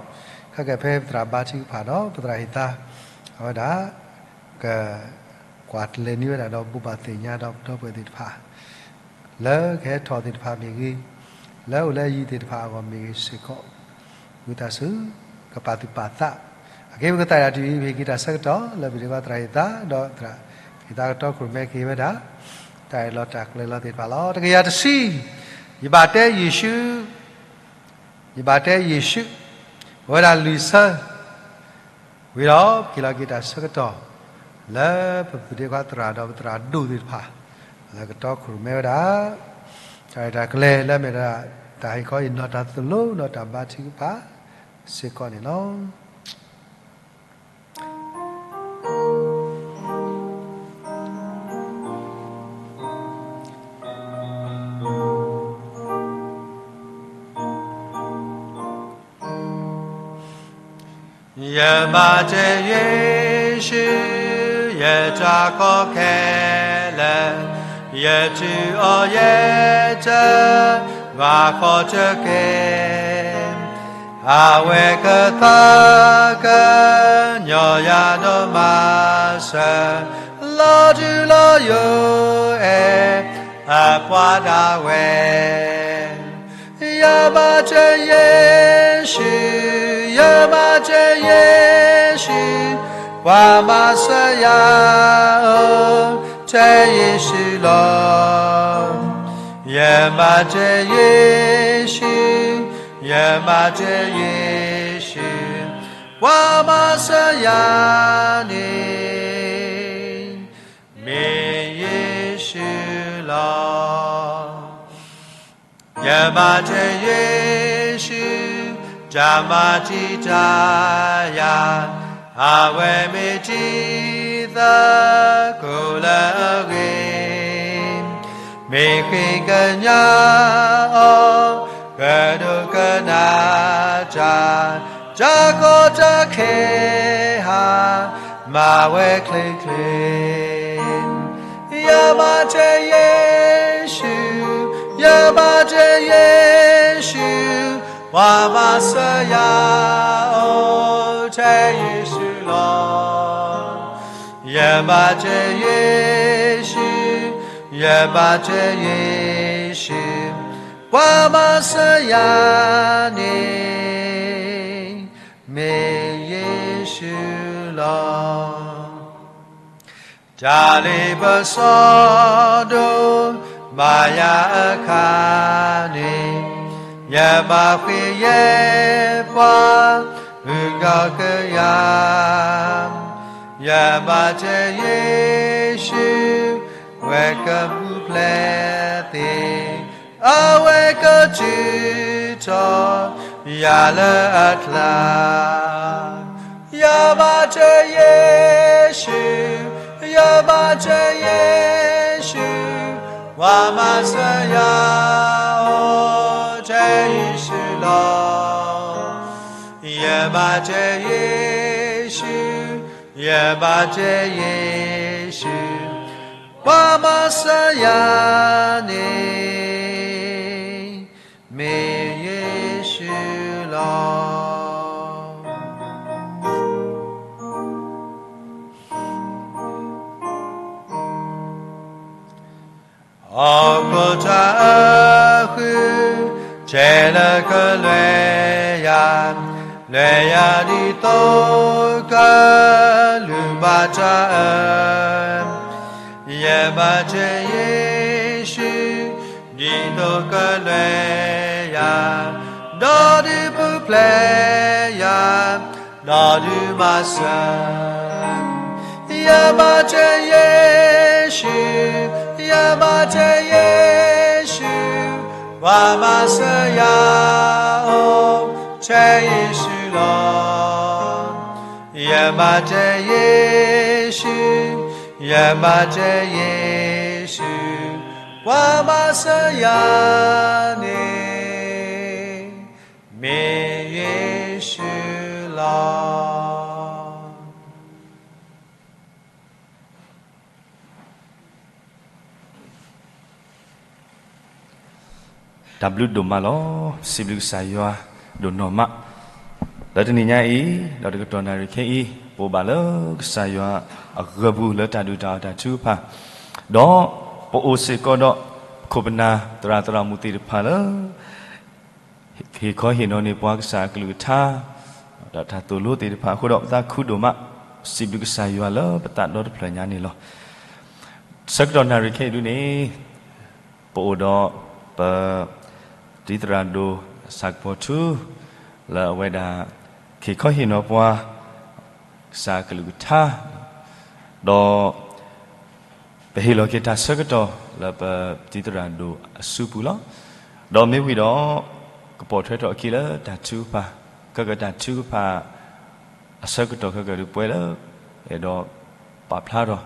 ခဲကနံၣ်ဖဲပသရၣ်ဘါထုကဖၣ်ဒီး ပသရၣ်ဟ့ၣ်သါ အဝဲဒၣ် က ကွၢ်လဲၤန့ၢ်ဝဲဒၣ်ဒီးဘိးဘၣ်သ့ၣ်ညါဒီးပဒီပုၢ်ဝဲၢ်သ့ၣ်တဖၣ် လၢကဟဲထီၣ်သ့ၣ်တဖၣ်မ့ၢ်ဂ့ၤ, လၢအိၣ်လၢအယံၤသ့ၣ်တဖၣ်အဂီၢ်မ့ၢ်ဂ့ၤစ့ၢ်ကီး, ဝံသးစူၤ ကပာ်သူၣ်ပာ်သး, အက့ၢ်ပကသးဒၣ်တုၤအံၤ ပဟ့ၣ်က့ၤတၢ်ဆၢကတီၢ် လၢပဒ့ကွၢ်သရၣ်ဟ့ၣ်သါ ဒီးသရၣ်ဟ့ၣ်သါကတီၢ်ခိၣ်ရိၣ်မဲက့ၤဝဲဒၣ် တၢ်အၢၣ်လီၤတၢ်ကျဲၤလီၤသ့ၣ်တဖၣ်လီၤ. တကယၤတဆံ, ယဘၣ်တဲယ့ၣ်ၡူး, ယဘၣ်တဲယ့ၣ်ၡူး, အဝဲဒၣ်လွံၢ်ဆၢ ဝံၤဒီး ပကဟ့ၣ်လီၤက့ၤတၢ်ဆၢကတီၢ် လၢပပုၢ်ဒ့ခွါသရၣ်ဒီးပသရၣ်ဒိၣ်သ့ၣ်တဖၣ် လၢကတီၢ်ခိၣ်ရိၣ်မဲဝဲဒၣ် တၢ်ရဲၣ်တၢ်ကျဲၤလၢအမ့ၢ်ဒၣ် တၢ်ဟ့ၣ်ခီဟ့ၣ်နီၤတၢ်သိၣ်လိဒီးတၢ်ဘါထုကဖၣ်စ့ၢ်ကီးန့ၣ်လီၤ. ယမၤတ့ၢ်ယ့ၣ်ၡူး, ယတၢ်ကီခဲလၢာ်, ယထုးအီၤယဲၢ်တၢ်, ဘၣ်ဃီတက့ၢ်. အဝဲကသးကညီၤယၤဒီးမၤစၢၤ, လီၤဒုးလီၤယိာ်အဲၣ်အပှၤဒၣ်ဝဲ ယမၤတ့ၢ်ယ့ၣ်ၡူး, ယမၤတ့ၢ်ယ့ၣ်ၡူး, ပှၤမၤစၢၤယၤအိၣ်ထဲယ့ၣ်ၡူးလီၤ. ယမၤတ့ၢ်ယ့ၣ်ၡူး, ယမၤတ့ၢ်ယ့ၣ်ၡူး, ပှၤမၤစၢၤယၤန့ၣ် မ့ၢ်ယ့ၣ်ၡူးလီၤ. ယမၤတ့ၢ်ယ့ၣ်ၡူး, တၢ်မၤတံာ်တာ်ယၤ, အဝဲမ့ၢ်တံၤသကိးလၢအဂ့ၤ, မ့ၢ်ဃ့ကညးအီၤ ကဒိကနၣ်တၢ်, တၢ်ကီတၢ်ခဲဟါ မၤဝဲချ့ချ့. ယမၤတ့ၢ်ယ့ၣ်ၡူး, ယမၤတ့ၢ်ယ့ၣ်ၡူး, ပှၤမၤစၢၤယၤအိၣ်ထဲယ့ၣ်ၡူးလီၤ. ယမၤတ့ၢ်ယ့ၣ်ၡူး, ယမၤတ့ၢ်ယ့ၣ်ၡူး, ပှၤမၤစၢၤယၤန့ၣ် မ့ၢ်ယ့ၣ်ၡူးလီၤ. တၢ်လ့ပစီဒိၣ်မၤယၤအခါန့ၣ်, ယမၤဃ့ယဲၢ်ပှၤ ဂုၤကီကယၤ, ယမၤတ့ၢ်ယ့ၣ်ၡူး, ဝဲကပူၤဖျဲးသ့, အဝဲကတုၤထီၣ်ယၤလၢအကျါ. ယမၤတ့ၢ်ယ့ၣ်ၡူး, ယမၤတ့ၢ်ယ့ၣ်ၡူး, ပှၤမၤစၢၤယၤအိၣ်ထဲယ့ၣ်ၡူးလီၤ. ယမၤတ့ၢ်ယ့ၣ်ၡူး, ယမၤတ့ၢ်ယ့ၣ်ၡူး, ပှၤမၤစၢၤယၤန့ၣ် မ့ၢ်ယ့ၣ်ၡူးလီၤ. ဟီၣ်ခိၣ်တၢ်အဃု, ထဲလၢကလွဲယၤ, လွဲယၤဒ်သိးကလုၢ်ဘၣ်တၢ်အၢ, ယမၤတ့ၢ်ယ့ၣ်ၡူး, ဒ်သိးကလွဲယၤ, ဒီးဒုးပူၤဖျဲးယၤ, ဒီးဒုးမၤစၢၤ, ယမၤတ့ၢ်ယ့ၣ်ၡူး, ယမၤတ့ၢ်ယ့ၣ်ၡူး, ပှၤမၤစၢၤယၤအိၣ်ထဲယ့ၣ်ၡူးလီၤ. ယမၤတ့ၢ်ယ့ၣ်ၡူး, ယမၤတ့ၢ်ယ့ၣ်ၡူး, ပှၤမၤစၢၤယၤန့ၣ် မ့ၢ်ယ့ၣ်ၡူးလီၤ. တၢ်ဘျုးဒိၣ်မးလီၤ. စံးဘျုးကစၢ်ယွၤဒိၣ်နီၢ်မး လၢတနံၤညါအံၤ, ဒီးတကတီၢ်နၣ်ရံၣ်ခဲအံၤ, ပအိၣ်ဘၣ်လၢကစၢ်ယွၤအဂၢၤပူၤလၢတၢ်ဒုၣ်တၢ်အီၣ်တၢ်ထုကဖၣ်, ဒီးပအိၣ်စ့ၢ်ကီးဒီးခိၣ်ပနၢ်သရၣ်သရၣ်မုၣ်သ့ၣ်တဖၣ်လၢ ဟ့ၣ်ခီဟ့ၣ်နီၤန့ၢ်ပှၤကစၢ်အကလုၢ်ကထါ, ဒီးတၢ်သိၣ်လိသ့ၣ်တဖၣ်အဃိဒီး ပသးခုဒိၣ်မး, စံးဘျုးကစၢ်ယွၤလၢပသးဒီတဖျၢၣ်ညါန့ၣ်လီၤ. ဆၢကတီၢ်နၣ်ရံၣ်ခဲအံၤဒုန့ၣ်, ပအိၣ်ဒီးပတံၤသရၣ်ဒိၣ်ဆၣ်ကပီၤထူ, လၢအဝဲဒၣ် ဟ့ၣ်ခီဟ့ၣ်နီၤပှၤ ကစၢ်အကလုၢ်ကထါ, ဒီး ပဟ့ၣ်လီၤက့ၤတၢ်ဆၢကတီၢ်လၢပတံၤသရၣ်ဒိၣ်အစုပူၤလီၤ. ဒီးမ့ၢ်ဝံၤဒီး ကပိာ်ထွဲထီၣ်အခံလၢတၢ်ထုကဖၣ်, ခဲကတၢၢ်တၢ်ထုကဖၣ်အဆၢကတီၢ်ခဲကတၢၢ်ဒုးပှဲၤလၢ အဲၣ်ဒိးပာ်ဖျါထီၣ်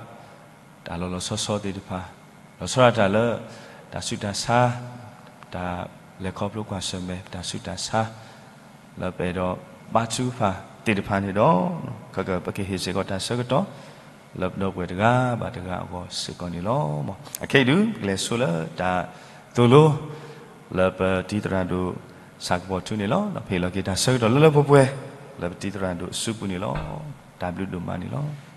တၢ်လီၤလီၤဆီဆီသ့ၣ်တဖၣ်, လီၤဆီဒၣ်တၢ်လၢ တၢ်ဆူးတၢ်ဆါ, တၢ်လဲၤခီဖျိကွၢ်ဆၢၣ်မဲာ် တၢ်ဆူးတၢ်ဆါ လၢပအဲၣ်ဒိးဘါထုကဖၣ် သ့ၣ်တဖၣ်န့ၣ်ဒီး ခဲကပကဟ့ၣ်စ့ၢ်ကီးတၢ်ဆၢကတီၢ် လၢပဒီပုၢ်ဝဲၢ်တဂၤဘၣ်တဂၤအဂီၢ်စ့ၢ်ကီးန့ၣ်လီၤ. အခဲအံၤဒုး ပကလဲၤဆိလၢတၢ်သိၣ်လိ လၢပတံၤသရၣ်ဒိၣ်ဆၣ်ကပီၤထူန့ၣ်လီၤ. ဒီးပဟ့ၣ်လီၤက့ၤတၢ်ဆၢကတီၢ်လၢလၢပှဲၤပှဲၤ လၢပတံၤသရၣ်ဒိၣ်အစုပူၤန့ၣ်လီၤ. တၢ်ဘျုးဒိၣ်မးန့ၣ်လီၤ.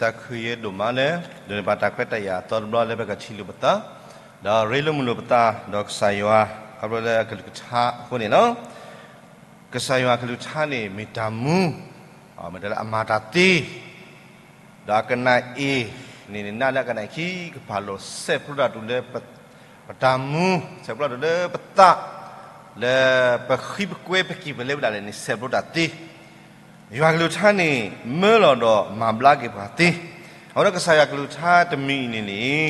တၢ်ခုၣ်ယံၤဒိၣ်မးလၢ ဒိးန့ၢ်ဘၣ်တၢ်ခွဲးတၢ်ယာ်အသီတဘျီလၢပကထံၣ်လိာ်ပသး, ဒီးရ့လိာ်မုာ်လိာ်ပသး ဒီးကစၢ်ယွၤ ခီဖျိလၢအကလုၢ်ကထါအဃိန့ၣ်လီၤ. ကစၢ်ယွၤအကလုၢ်ကထါန့ၣ် မ့ၢ်တၢ်မူ, မ့ၢ်တၢ်လၢအမၤတၢ်သ့, ဒီးအကနၣ်အ့ၣ်န့ၣ် နးလၢအကနၣ်အ့ၣ်ခံ ကဖးလိာ်ဆဲးဖျိတၢ်တုၤလၢ ပတၢ်မူ, ဆဲးဖျိတၢ်တုၤလၢပသး, လၢပဃံပကွဲပက့ၤပလဲၤဝဲဒၣ်လဲာ်န့ၣ် ဆဲးဖျိတၢ်သ့. ယွၤကလုၢ်ကထါန့ၣ် မၢလီၤဒီးမၤဘျါက့ၤပှၤသ့. အဃိဒီးကစၢ်ယွၤကလုၢ်ကထါတမံၤအံၤန့ၣ်န့ၣ်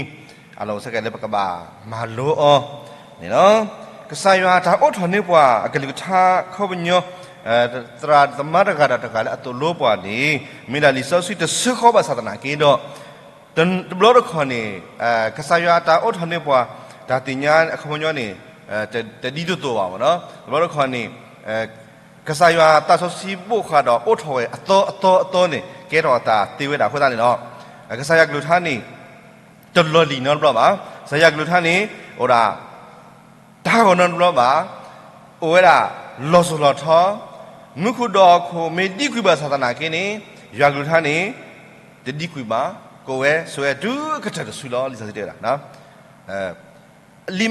အလီၢ်အိၣ်ဆၢက့ၤလၢပကဘၣ်မၤလိအီၤန့ၣ်လီၤ. ကစၢ်ယွၤတၢ်အိးထီၣ်န့ၢ်ပှၤအကလုၢ်ကထါခီပညီ သရၣ်သမါတဂၤဒီးတဂၤလၢအသိၣ်လိပှၤန့ၣ် မ့ၢ်ဒၣ်လံာ်စီဆှံတဆၢဃီဘၣ်ဆၣ်သနာ်က့ဒီး တဘျီတခီၣ်န့ၣ် ကစၢ်ယွၤတၢ်အိးထီၣ်န့ၢ်ပှၤ တၢ်သ့ၣ်ညါအခီပညီန့ၣ် တဒ်သိးသိးဘၣ်မ့ၢ်နီၤ. တဘျီတခီၣ်န့ၣ် ကစၢ်ယွၤသးစီဆှံဘိးဃာ်ဒီးအိးထီၣ်ဝဲအသီအသီအသီန့ၣ် ကဲထီၣ်အတၢ်သ့ဝဲဒၣ်အဃိသတးန့ၣ်လီၤ. ကစၢ်ယွၤကလုၢ်ကထါန့ၣ် တလီၢ်လံၤနီတဘျီဘၣ်. ကစၢ်ယွၤကလုၢ်ကထါန့ၣ် အိၣ်ဒၣ် တၢ်ဂီၤနီတဘျီဘၣ်, အိၣ်ဝဲဒၣ် လီၤစိၤလီၤထီ, မူခိၣ်ဒီးဟီၣ်ခိၣ်မ့ၢ်ဒံကွံာ်ဘၣ်ဆၣ်သနာ်က့န့ၣ် ယွၤကလုၢ်ကထါန့ၣ် တဒံကွံာ်ဘၣ်, ကအိၣ်ဝဲဆိးဝဲတုၤအကတၢၢ်တစုလီၤ. လံာ်စီဆှံတဲဝဲဒၣ် လံာ်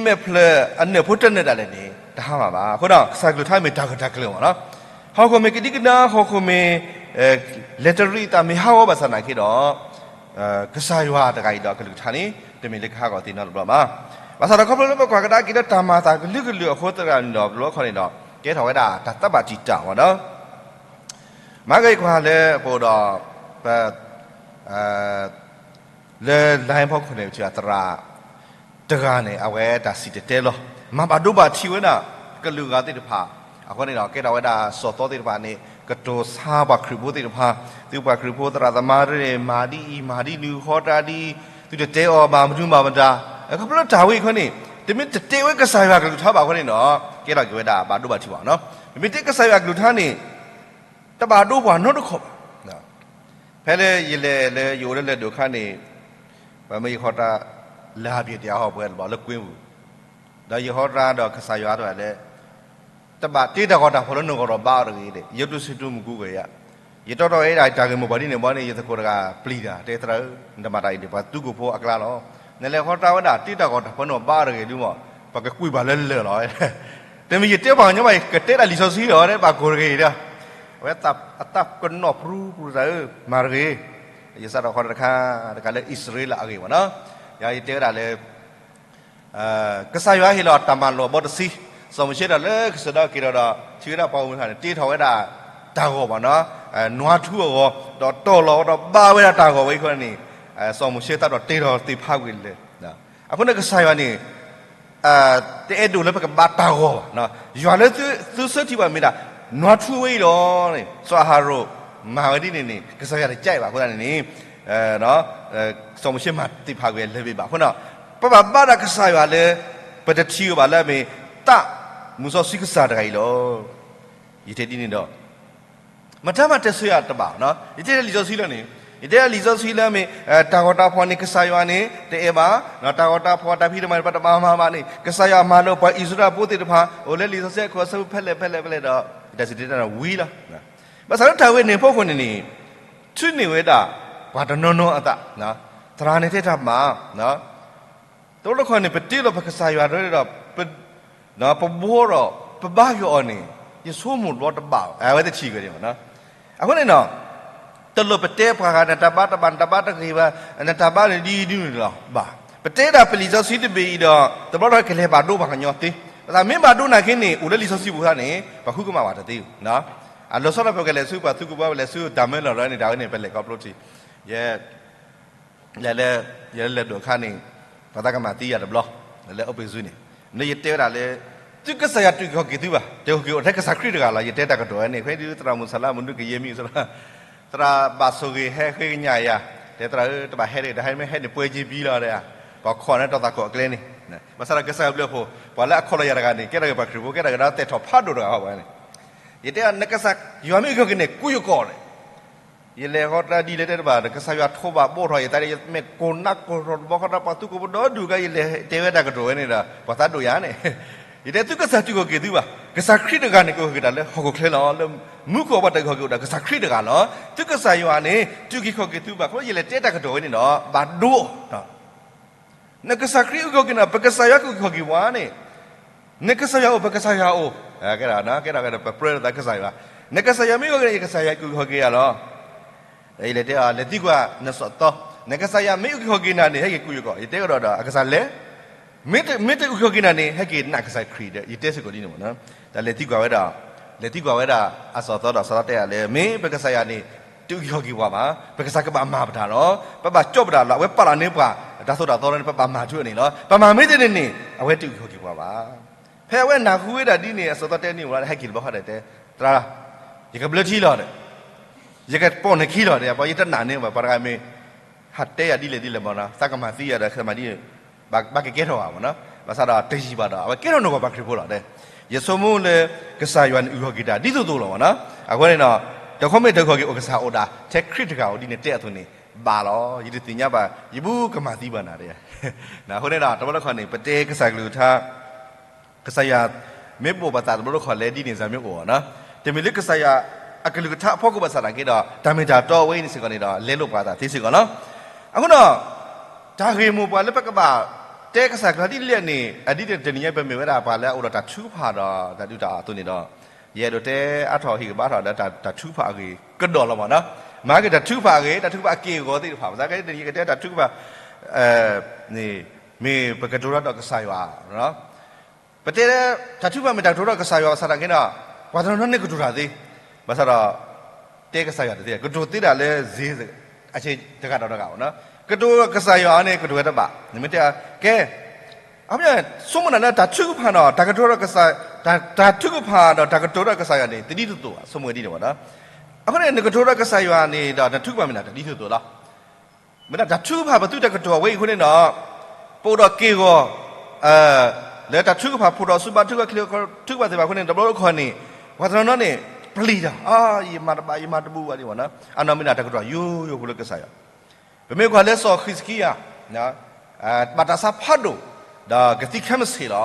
မဲာ်ဖျၢၣ်အနၢၣ်ဖိတနၢၤဒၣ်လဲာ်န့ၣ် တဟါမၢ်ဘၣ်. အဃိဒီး ကစၢ်ကလုၢ်ကထါမ့ၢ်တၢ်ဂၢၢ်တၢ်ကျၢၤမ့ၢ်နီၤ. ဟီၣ်ခိၣ်မ့ၢ်ကဒံကဒါ, ဟီၣ်ခိၣ်မ့ၢ် လဲၤတရံးအသးမ့ၢ်ဟးဂီၤဘၣ်ဆၣ်သနာ်က့ဒီး ကစၢ်ယွၤတဂၤအံၤဒီးအကလုၢ်ကထါန့ၣ် တမ့ၢ်လၢကဟးဂီၤသ့နီတဘျီဘၣ်. ဘၣ်ဆၣ်ဒီးခီဖျိလၢပကွၢ်ကဒါက့ၤလၢတၢ်မၤအသးကလုာ်ကလုာ်အဃိသတးန့ၣ်ဒီး တဘျီတခီၣ်န့ၣ်ဒီး ကဲထီၣ်ဝဲဒၣ်တၢ်သးဘၣ်တံာ်တာ်မ့ၢ်နီၤ. မၤက့ၤကွၢ်လၢပအိၣ်ဒီး ပ လၢ line ဖီခိၣ်န့ၣ် ပထံၣ်သရၣ်တဂၤန့ၣ် အဝဲတၢ်စံၣ်တဲၤတဲလီၤ. မၤဘၣ်ဒိဘၣ်ထံးဝဲဒၣ် ကလုာ်ဂၤသ့ၣ်တဖၣ်. အဃိန့ၣ်ဒီး ကဲထီၣ်ဝဲဒၣ်စီၤသီသ့ၣ်တဖၣ်န့ၣ် ကတိၤဆါပှၤခရံာ်ဖိသ့ၣ်တဖၣ်, သုပှၤခရံာ်ဖိသရၣ်သမါန့ၣ် မၤဒ်အံၤ မၤဒ်နုၤ ဃီတၢ်ဒ်အံၤ, သုတတဲအီၤဘၣ် မနုၤမၤမတၤ. ခီဖျိလၢတၢ်ဝဲအံၤခီန့ၣ် တမ့ၢ်တတဲဝဲကစၢ်ယွၤကလုၢ်ကထါဘၣ်အဃိန့ၣ်ဒီး ကဲထီၣ်က့ၤဝဲဒၣ်ဘၣ်ဒိဘၣ်ထံးဘၣ်နီၤ. ပမ့ၢ်တဲကစၢ်ယွၤကလုၢ်ကထါန့ၣ် တဘၣ်ဒိပှၤနီတခီၣ်ဘၣ်. ဖဲလၢယလဲၤလၢယအိၣ်လၢလဲၤဒိၣ်အခါန့ၣ် ပမ့ၢ်ယဟီတၢ် လၢဟးပျ့ၤတယၤဟီၣ်ပှဲၤလၢဘၣ်လၢကွ့ပူၤ, ဒီးယဟီတၢ်ဒီးကစၢ်ယွၤတဖၣ်လၢ တဘၣ်တ့တၢ်ဂီၤတၢ်ဖီၣ်လၢနဂီၢ်ဒီးဘါအီၤတဂ့ၤ, ယတိစံးတိမုၢ်ကူကယၤ, ယတီတီဝဲဒၣ်တၢ်ဂ့ၢ်မိၢ်ပှၢ်ဒ်န့ၣ်ဘီန့ၣ် ယသကိးတဂၤပျံၤတၢ် တဲသရၣ်ဧၢ, နတမၤတၢ်အံၤန့ၣ် ပှၤသူခိၣ်ဖိအကျါလီၤ. နလဲၤဟီတၢ်ဝဲဒၣ် တ့တၢ်ဂီၤတၢ်ဖီၣ်နဘါအီၤတဂ့ၤဒုမး, ပှၤကကွံာ်ဘၣ်လၢလၢာ်လီၤ. တမ့ၢ်ယတဲပှၤကညီဘၣ် ယကတဲဒၣ်လံာ်စီဆှံလီၤ, တဲဘၣ်ကိးတဂ့ၤဒီး အဝဲအသးကနီၣ်ပြူပြူသးဧၢ, မၤတဂ့ၤ. ယစးထီၣ်ဃီတခါ တခါလၢအံၣ်စရ့လးအဂ့ၢ်မ့ၢ်နီၤ, ယတဲဝဲဒၣ်လၢ ကစၢ်ယွၤဟ့ၣ်လီၤတၢ်မၤလိာ်အဘီတဆံ, စီၤမိၤၡ့ဒီးလၢကစၢၢ်ဒီးက့ၤထီၣ်ဒီး ထံၣ်ဝဲဒၣ်ပှၤဂီၢ်မုၢ်တဖၣ်န့ၣ် တ့ထီၣ်ဝဲဒၣ်တၢ်ဂီၤမ့ၢ်နီၤ, နွားထူအဂီၤ, ဒီးတီၢ်လီၤဝဲဒီးဘါဝဲဒၣ်တၢ်ဂီၤဝဲအံၤခီန့ၣ်, စီၤမိၤၡ့သးဒီးတ့ထီၣ်သ့ၣ်ဖးကွံာ်လၢာ်. အဃိန့ၣ်ကစၢ်ယွၤန့ၣ် တအဲၣ်ဒိးလၢပကဘါတၢ်ဂီၤဘၣ်, ယွၤလၢသုဆၢထံၣ်ဘၣ်မ့ၢ်ဒၣ် နွားထူဝဲအံၤလီၤ. စီၤအၤဟရိၣ်မၤဝဲဒ်န့ၣ်န့ၣ် ကစၢ်ယွၤတကးအံၤဘၣ်အဃိသတးန့ၣ်န့ၣ် စီၤမိၤၡ့မၤသ့ၣ်ဖးကွံာ်လၢာ်ဘ့ၣ်ဘၣ်အဃိန့ၣ်, ပဘၣ်ဘါဒၣ်ကစၢ်ယွၤလၢ ပတထံၣ်အီၤဘၣ်လၢအမ့ၢ် သးမုၢ်စီဆှံကစၢ်တဂၤအံၤလီၤ. ယတဲဒ်န့ၣ်ဒီး မတၤမးတဲဆၢယၤတဘၣ်, ယတဲလၢလံာ်စီဆှံလၢန့ၣ်, ယတဲလၢလံာ်စီဆှံလၢမ့ၢ် တၢ်ဂီၤတၢ်ဖီၣ်န့ၣ် ကစၢ်ယွၤန့ၣ် တအဲၣ်ဘၣ်, တၢ်ဂီၤတၢ်ဖီၣ်တၢ်ဖံးတၢ်မၤန့ၣ် ပတဘၣ်မၤဘၣ်န့ၣ် ကစၢ်ယွၤမၤလၢပှၤအံၣ်စရ့လးဖိသ့ၣ်တဖၣ် အိၣ်လၢလံာ်စီဆှံအခိၣ်အဆၢဖဲလဲၣ်ဖဲလဲၣ်ဖဲလဲၣ်ဒီး ယတၢ်စံၣ်တဲၤတဲလီၤဝံၤလီၤ. ဘၣ်ဆၣ်လၢတၢ်ဝဲန့ၣ်အဖီခိၣ်န့ၣ်န့ၣ် ထုးန့ၢ်ဝဲဒၣ် ပှၤတနီၤနီၤအသး, သရၣ်န့ၣ်တဲတၢ်မၤ တဘျီတခီၣ်န့ၣ် ပတ့လီၤပကစၢ်ယွၤဒီး ပဘှီဒီး ပဘါယွၤအီၤန့ၣ် ယဆိကမိၣ်တဘျီတဘၣ် အဝဲသ့ၣ်ထံၣ်ဂ့ၤန့ၣ်မ့ၢ်နီၤ. အဃိန့ၣ်နီၤ တလိၣ်ပတဲပှၤဂၤ နတၢ်ဘါတဘၣ် နတၢ်ဘါတဂ့ၤဘၣ် နတၢ်ဘါန့ၣ်ဒ်အံၤဒ်နုၤလီၤဘၣ်. ပတဲဒၣ်ပလံာ်စီဆှံတဘ့ၣ်အံၤဒီး တဘျီတခီၣ်ကလဲၤဘၣ်ဒိပှၤကညီသ့. ပသးမ့ၢ်ဘၣ်ဒိနာ်က့န့ၣ် အိၣ်လၢလံာ်စီဆှံပူၤသတးန့ၣ် ပှၤဃုကမၣ်ဘၣ်တသ့ဧိၤ. အလီၤဆီဒီးပကလဲၤဆူပှၤသူခိၣ်ဘီ ပလဲၤဆူတၢ်မၢလီၤရၢန့ၣ် တၢ်ဝဲန့ၣ် ပလဲၤခီဖျိထံၣ် ယဲ လဲၤလၢ ယလဲၤဒိးအခါန့ၣ် ပှၤသးကမၤသံယၤတဘျီ လၢ open Zoom န့ၣ်, န့ၣ်ယတဲဝဲဒၣ်လၢ သုကစၢ်ယွၤတအုၣ်က့ၤခီၣ်က့ၤသုဘၣ်, တအုၣ်က့ၤအိၣ်ထဲကစၢ်ခရံာ်တဂၤလီၤ. ယတဲတၢ်ကတိၤဝဲန့ၣ် ဖဲဒုးသရၣ်မုၣ်စၢ်လၢမနုၤကယဲၢ်မံၤစၢ်လီၤ, သရၣ်ဘၣ်ဆိၣ်ဂ့ၤဟဲဃ့ကညးယၤ, တဲသရၣ်ဧၢ တဘၣ်ဟဲဒံး တဟဲမ့ၢ်ဟဲန့ၣ်ပှဲၤက့ၤပံလီၤဒီး, ပှၤခိးန့ၣ်တီၢ်သးခိၣ်အကျဲန့ၣ်, ဘၣ်ဆၣ်ဒီးကစၢ်ယွၤဘျုးအဖှိၣ် ပှၤလၢအခိးလီၤယၤတဂၤန့ၣ် ကဲထီၣ်က့ၤပှၤခရံာ်ဖိ ကဲထီၣ်က့ၤဒီးသဲးထီၣ်ဖးဒိၣ်တဂၤဃီပှၤန့ၣ်, ယတဲ နကစၢ်ယွၤမ့ၢ်အုၣ်က့ၤခီၣ်က့ၤန့ၣ် ကူယကီၢ်န့ၣ် ယလဲၤဃီတၢ်ဒ်လဲၣ်တဲတဘၣ် ကစၢ်ယွၤထိးဘၣ်ဘိၣ်ထီၣ်ယသးဒီး ယမ့ၢ်ကိးနးကိးထီၣ်တဘီဃီဒီး ပှၤသူၣ်ကိးပဒီဒူၣ်ကါ ယလဲၤတဲဝဲတၢ်ကတိၤဝဲန့ၣ်ဒီး ပှၤသးဒိၣ်ယၤန့ၣ်, ယတဲသုကစၢ်တအုၣ်က့ၤခီၣ်က့ၤသုဘၣ်, ကစၢ်ခရံာ်တဂၤန့ၣ် ကဟ့ၣ်က့ၤတၢ်လၢဟီၣ်ခိၣ်ချၢလီၤ, လၢမူခိၣ်အပှၤတၢ်အုၣ်က့ၤခီၣ်က့ၤအိၣ်ဒီး ကစၢ်ခရံာ်တဂၤလီၤ. သုကစၢ်ယွၤန့ၣ် တအုၣ်က့ၤခီၣ်က့ၤသုဘၣ်, ခီဖျိယလဲၤတဲတၢ်ကတိၤဝဲန့ၣ်ဒီး ဘၣ်ဒိ နကစၢ်ခရံာ်အုၣ်က့ၤခီၣ်က့ၤနၤ, ပကစၢ်ယွၤကအုၣ်က့ၤခီၣ်က့ၤပှၤန့ၣ်, နကစၢ်ယွၤအိၣ် ပကစၢ်ယွၤအိၣ်, ကဲထီၣ် ကဲထီၣ်ပပြၢလိာ်သးကစၢ်ယွၤ, နကစၢ်ယွၤမ့ၢ်အုၣ်က့ၤခီၣ်က့ၤနၤ ယကစၢ်ယွၤကအုၣ်က့ၤခီၣ်က့ၤယၤလီၤ. ယလဲၤတဲအီၤ လဲၤသံကွၢ်နစီၣ်သီ, နကစၢ်ယွၤမ့ၢ်အုၣ်က့ၤခီၣ်က့ၤနၤန့ၣ် ဟဲက့ၤကူယကီၢ်, ယတဲကဒီးဒီး အကစၢ်လဲၤ မ့ၢ်တအုၣ်က့ၤခီၣ်က့ၤနၤန့ၣ် ဟဲက့ၤနာ်ကစၢ်ခရံာ်ဒီး ယတဲစ့ၢ်ကီးဒ်န့ၣ်မ့ၢ်နီၤ, တၢ်လဲၤသံကွၢ်ဝဲဒၣ်, လဲၤသံကွၢ်ဝဲဒၣ်အစီၣ်သီဒီး စီၣ်သီတဲယၤလၢ မ့ၢ်ပကစၢ်ယွၤန့ၣ် တအုၣ်က့ၤခီၣ်က့ၤပှၤဘၣ်, ပကစၢ်ကဘၣ်မၤပတၢ်လီၤ, ပဘၣ်ကၠီၣ်ပတၢ်လီၤ, အဝဲပာ်လီၤန့ၢ်ပှၤ တၢ်သိၣ်တၢ်သီလီၤန့ၣ် ပဘၣ်မၤဆူအန့ၣ်လီၤ, ပမၤမ့ၢ်တန့ၢ်န့ၣ် အဝဲတအုၣ်က့ၤခီၣ်က့ၤပှၤဘၣ်. ဖဲအဝဲနၢ်ဟူဝဲဒၣ်ဒ်န့ၣ် အစီၣ်သီတဲန့ၢ်ဝဲလၢ ဟဲက့ၤတဘျီဃီဒီးတဲ, သရၣ်, ယကဘျၢထံလီၤဒီး ယကပိာ်နခံလီၤဒီး ပှၤယတနာ်န့ၢ်ဘၣ် ပှၤတဂၤမ့ၢ် ဟးတဲယၤဒ်လဲၣ်ဒ်လဲၣ်မ့ၢ်နီၤ, သးကမၤသံယၤဒီး သးမၤဒ်န့ၣ် ဘၣ်ကကဲထီၣ်ဘၣ်မ့ၢ်နီၤ, ဘၣ်ဆၣ်ဒီးတယံာ်ဘၣ်ဒီး အဝဲကဲထီၣ်နီၢ်ကီၢ်ပှၤခရံာ်ဖိလီၤဒီး, ယဆိကမိၣ်လၢ ကစၢ်ယွၤန့ၣ်အုၣ်က့ၤခီၣ်က့ၤတၢ်ဒ်သိးသိးလီၤမ့ၢ်နီၤ, အဃိန့ၣ်ဒီး တခီမ့ၢ်တအုၣ်က့ၤခီၣ်က့ၤ အိၣ်ကစၢ်အိၣ်ဒၣ် ထဲခရံာ်တဂၤအိၣ်ဒ်န့ၣ်တဲအသိးန့ၣ် ဘၣ်လီၤ, ယတသ့ၣ်ညါဘၣ် ယဘူၣ်ကမၤသံဘၣ်နၤတဲ, အဃိန့ၣ်ဒီး တဘျီတခီၣ်န့ၣ် ပတဲကစၢ်ကလုၢ်ကထါ ကစၢ်ယွၤမ့ၢ်ဘိးပသးတဘျီတခီၣ်လဲၤဒ်န့ၣ် စ့ၢ်မ့ၢ်အိၣ်နီၤ, တမ့ၢ်လၢကစၢ်ယွၤအကလုၢ်ကထါအဖီခိၣ်ဘၣ်ဆၣ်သနာ်က့ဒီး တၢ်မ့ၢ်တၢ်တီအဝဲအံၤန့ၣ်စ့ၢ်ကီးန့ၣ်ဒီး လဲလိာ်ပှၤသးသ့စ့ၢ်ကီးလီၤ. အဃိဒီး တၢ်ဂ့ၢ်မိၢ်ပှၢ်လၢပကဘၣ်တဲကစၢ်ကလုၢ်ကထါဒ်လဲၣ်န့ၣ် အဒ်တနံၤညါ ပမ့ၢ်ဝဲဒၣ်ပှၤလၢအအိၣ်ဒီးတၢ်ထုကဖၣ်ဒီးတၢ်ဒုးတၢ်အသိးန့ၣ်ဒီး ယအဲၣ်ဒိးတဲအါထီၣ်ဟ့ၣ်ကဘၣ်ထီၣ်ဒီးတၢ်ထုကဖၣ်အဂ့ၢ်ကဒီးလီၤမ့ၢ်နီၤ, မၤက့ၤတၢ်ထုကဖၣ်အဂ့ၢ် တၢ်ထုကဖၣ်အက့ၢ်အဂီၤသ့ၣ်တဖၣ် ပသးကဲတနံၤကတဲတၢ်ထုကဖၣ် န့ၣ် မ့ၢ်ပကတိၤတၢ်ဒီးကစၢ်ယွၤ ပတဲလၢ တၢ်ထုကဖၣ်မ့ၢ်တၢ်ကတိၤဒီးကစၢ်ယွၤဘၣ်ဆၣ်သနာ်က့ဒီး ပှၤတနီၤနီၤန့ၣ်ကတိၤတၢ်သ့, ဘၣ်ဆၣ်ဒီး တဲကစၢ်ယွၤတသ့ ကတိၤသ့ဒၣ်လၢ စ့ အဆ့တဂၤဒီးတဂၤမ့ၢ်နီၤ, ကတိၤကစၢ်ယွၤန့ၣ် ကတိၤဝဲတဘၣ် နမ့ၢ်တဲ ကဲ အ ဆိကမိၣ်နၤလၢတၢ်ထုကဖၣ်ဒီး တၢ်ကတိၤဒီးကစၢ်, တၢ်ထုကဖၣ်ဒီးတၢ်ကတိၤဒီးကစၢ်ယွၤန့ၣ် တဒ်သိးသိးဘၣ် ဆိကမိၣ်ဝဲဒ်န့ၣ်မ့ၢ်နီၤ, အဃိန့ၣ် နကတိၤဒီးကစၢ်ယွၤန့ၣ်ဒီး နထုကဖၣ်မ့ၢ်နၤတဒ်သိးသိးလီၤ. မ့ၢ်ဒၣ်တၢ်ထုကဖၣ်ပသုတၢ်ကတိၤအဝဲအံၤအဃိန့ၣ်ဒီး ပအိၣ်ဒီးက့ၢ်ဂီၤ လၢတၢ်ထုကဖၣ်ဖိးဒီးဆူဘါထုကဖၣ်ချ့ထုကဖၣ်သ့ၣ်တဖၣ်အဃိန့ၣ် တဘျီတခီၣ်န့ၣ် ပှၤတနီၤနီၤန့ၣ် ပျံၤတၢ် အါ ယမၤတဘၣ် ယမၤတဘူၣ်ဘၣ်ဒ်မ့ၢ်နီၤ, အနီၢ်မ့ၢ်ဒၣ်တၢ်ကတိၤယိယိဖိလၢကစၢ်ယွၤ, ပမ့ၢ်ကွၢ်လၢစီၤဃံးစကံယၤ ဘၣ်တၢ်ဆါဖးဒိၣ် ဒီးကသံခဲမုၢ်ဆ့ၣ်လီၤ.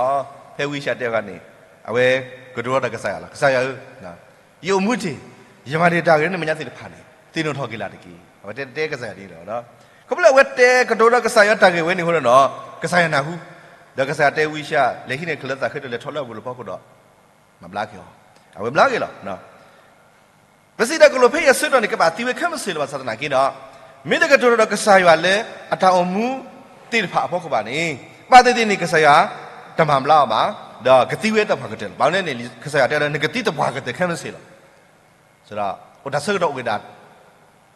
ဖဲဝံယၡါယၤတဲအခါန့ၣ် အဝဲကတိၤဒီးကစၢ်ယွၤလီၤ, ကစၢ်ယွၤဧၢ ယအိၣ်မူတ့ၢ်, ယမၤဒံးတၢ်ဂ့ၤလၢနမဲာ်ညါသ့ၣ်တဖၣ်န့ၣ် သ့ၣ်နီၣ်ထီၣ်က့ၤလၢ်တက့ၢ်. အဝဲတဲတဲကစၢ်ယွၤဒ်န့ၣ်လီၤ. ခီဖျိလၢအဝဲတဲကတိၤဒီးကစၢ်ယွၤတၢ်ဂ့ၢ်ဝဲန့ၣ်အဃိဒီး ကစၢ်ယွၤနၢ်ဟူ, ဒီးကစၢ်ယွၤတဲဝံယၡါယၤ လဲၤဟံးန့ၢ်ချုးလၢသးဃ့ဒီးလဲၤထီၣ်လၢအပူၤလီၢ်ဖီခိၣ်ဒီး မၤဘျါက့ၤအီၤ, အဝဲဘျါက့ၤလီၤ. ပစံးတၢ်ကတိၤဖဲအံၤအဆၢကတီၢ်န့ၣ် ကဘၣ်သံဝဲခဲမုၢ်ဆ့ၣ်လီၤဘၣ်ဆၣ်သနာ်က့ဒီး မ့ၢ်တကတိၤတၢ်ဒီးကစၢ်ယွၤလၢအတၢ်အိၣ်မူသ့ၣ်တဖၣ်အဖီခိၣ်ဘၣ်န့ၣ် ဘၣ်သ့ၣ်သ့ၣ်န့ၣ် ကစၢ်ယွၤတမၤဘျါအီၤဘၣ်, ဒီးကသံဝဲတပှၢ်ကတၢၢ်လီၤ. ဘၣ်မနုၤလဲၣ်န့ၣ် ကစၢ်ယွၤတဲလၢနကသံတပှၢ်ကတၢၢ်ခဲမုၢ်ဆ့ၣ်လီၤ. ဒီးအိၣ်တၢ်ဆၢကတီၢ်အိၣ်ဝဲဒၣ်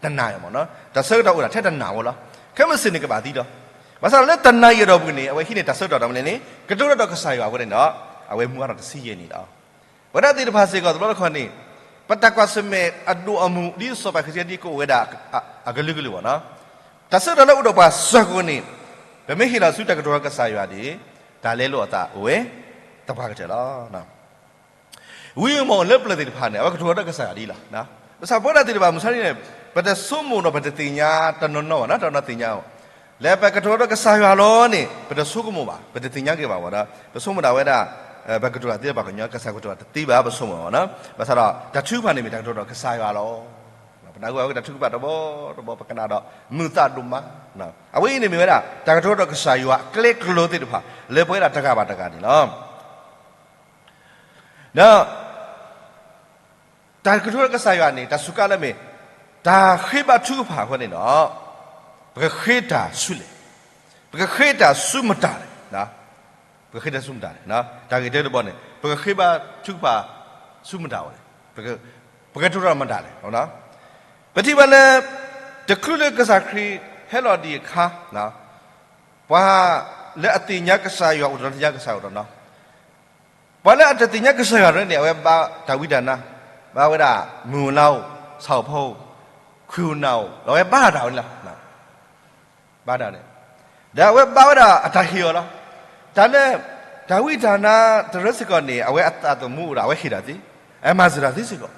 တနၤအံၤမ့ၢ်နီၤ, တၢ်ဆၢကတီၢ်အိၣ်ဒၣ်ထဲတနၤဝဲလီၤ. ခဲမုၢ်ဆ့ၣ်န့ၣ်ကဘၣ်သံလီၤ. ဘၣ်ဆၣ်လၢတနၤအံၤအတီၢ်ပူၤန့ၣ် အဝဲဟံးန့ၢ်တၢ်ဆၢကတီၢ်တၢ်မနုၤလဲၣ်န့ၣ် ကတိၤတၢ်ဒီးကစၢ်ယွၤအဃိန့ၣ်ဒီး အဝဲမူအါထီၣ်တဆံယဲၢ်နံၣ်လီၤ. ပဝဲဒၣ်သ့ၣ်တဖၣ်စ့ၢ်ကီးတဘျီတခီၣ်န့ၣ် ပတၢ်ကွၢ်ဆၢၣ်မဲာ်အဒိၣ်အမုၢ် ဒ်စီၤပၤဃံးစကံယၤဒ်ကအိၣ်ဝဲဒၣ်အကလုာ်ကလုာ်မ့ၢ်နီၤ, တၢ်ဆၢကတီၢ်လၢအိၣ်ဒီးပှၤစ့ၢ်ကီးန့ၣ် ပမ့ၢ်ဟ့ၣ်လီၤဆူတၢ်ကတိၤဒီးကစၢ်ယွၤဒီး တၢ်လဲလိာ်အသးအိၣ်ဝဲ တပှၢ်ကတၢၢ်လီၤ. ဝံမီၢ်လၢပျၢၤသ့ၣ်တဖၣ်န့ၣ် အဝဲကတိၤဒီးကစၢ်ယွၤဒ်လီၤ. ဘၣ်ဆၣ်ပဝဲဒၣ်သ့ၣ်တဖၣ်မုၢ်ဆါန့ၣ် ပတဆိကမိၣ်ဒီးပတသ့ၣ်ညါတနီၤနီၤဘၣ်နီၤ, တနီၤသ့ၣ်ညါအီၤ လၢပကတိၤဒီးကစၢ်ယွၤလီၤန့ၣ် ပတဆိကမိၣ်ဘၣ်, ပတသ့ၣ်ညါက့ၤဘၣ်ဝဲဒီး ပဆိကမိၣ်ဒၣ်ဝဲဒၣ် ပကတိၤတၢ်သ့ဒီးပှၤကညီ ကစၢ်ကတိၤတၢ်တသ့ဘၣ် ပဆိကမိၣ်ဘၣ်နီၤ. ဘၣ်ဆၣ်ဒီးတၢ်ထုကဖၣ်န့ၣ်မ့ၢ်တၢ်ကတိၤဒီးကစၢ်ယွၤလီၤ. ပနၢ်ဟူဝဲတၢ်ထုကဖၣ်တဘီတဘီ ပကနၣ်ဒီးမုာ်သးဒိၣ်မး. အဝဲအံၤန့ၣ်မ့ၢ်ဝဲဒၣ် တၢ်ကတိၤဒီးကစၢ်ယွၤအကျဲကျိၤသ့ၣ်တဖၣ် လၢပဝဲဒၣ်တဂၤဘၣ်တဂၤန့ၣ်လီၤ. ဒီး တၢ်ကတိၤဒီးကစၢ်ယွၤန့ၣ် တၢ်စူးကါလၢမ့ၢ် တၢ်ဃ့ဘါထုကဖၣ်အဃိန့ၣ်ဒီး ပကဃ့တၢ်ဆူလဲၣ်, ပကဃ့တၢ်ဆူမတၤလဲၣ်, ပကဃ့တၢ်ဆူမတၤလဲၣ်, တၢ်ဂ့ၢ်တၢတဘီန့ၣ် ပကဃ့ဘါထုကဖၣ်ဆူမတၤလဲၣ်, ပကတိၤတၢ်မတၤလဲၣ်. ပထံၣ်ဘၣ်လၢ တချုးလၢကစၢ်ခရံာ် ဟဲလီၤဒံးအခါ, ပှၤလၢအသ့ၣ်ညါကစၢ်ယွၤအိၣ်တနီၤ သ့ၣ်ညါကစၢ်ယွၤအိၣ်တနီၤ, ပှၤလၢအတသ့ၣ်ညါကစၢ်ယွၤန့ၣ် အဝဲဘါတၢ်ဝံတၢ်နါ, ဘါဝဲဒၣ်မုၢ်အိၣ်နၤအိၣ်, ဆၣ်အိၣ်ဖီအိၣ်, ခွံၣ်အိၣ်နၢ်အိၣ်, ဒီးအဝဲဘါတၢ်ဝဲန့ၣ်လီၤ. ဘါတၢ်န့ၣ်, ဒီးအဝဲဘါဝဲဒၣ်အတၢ်ဟ့ၣ်အီၤလီၤ. တၢ်လၢ တၢ်ဝံတၢ်နါတရၢစ့ၢ်ကီးန့ၣ် အဝဲအသးသမူအိၣ်ဒီး အဝဲဟ့ၣ်တၢ်သ့, အမၤစၢၤတၢ်သ့စ့ၢ်ကီး.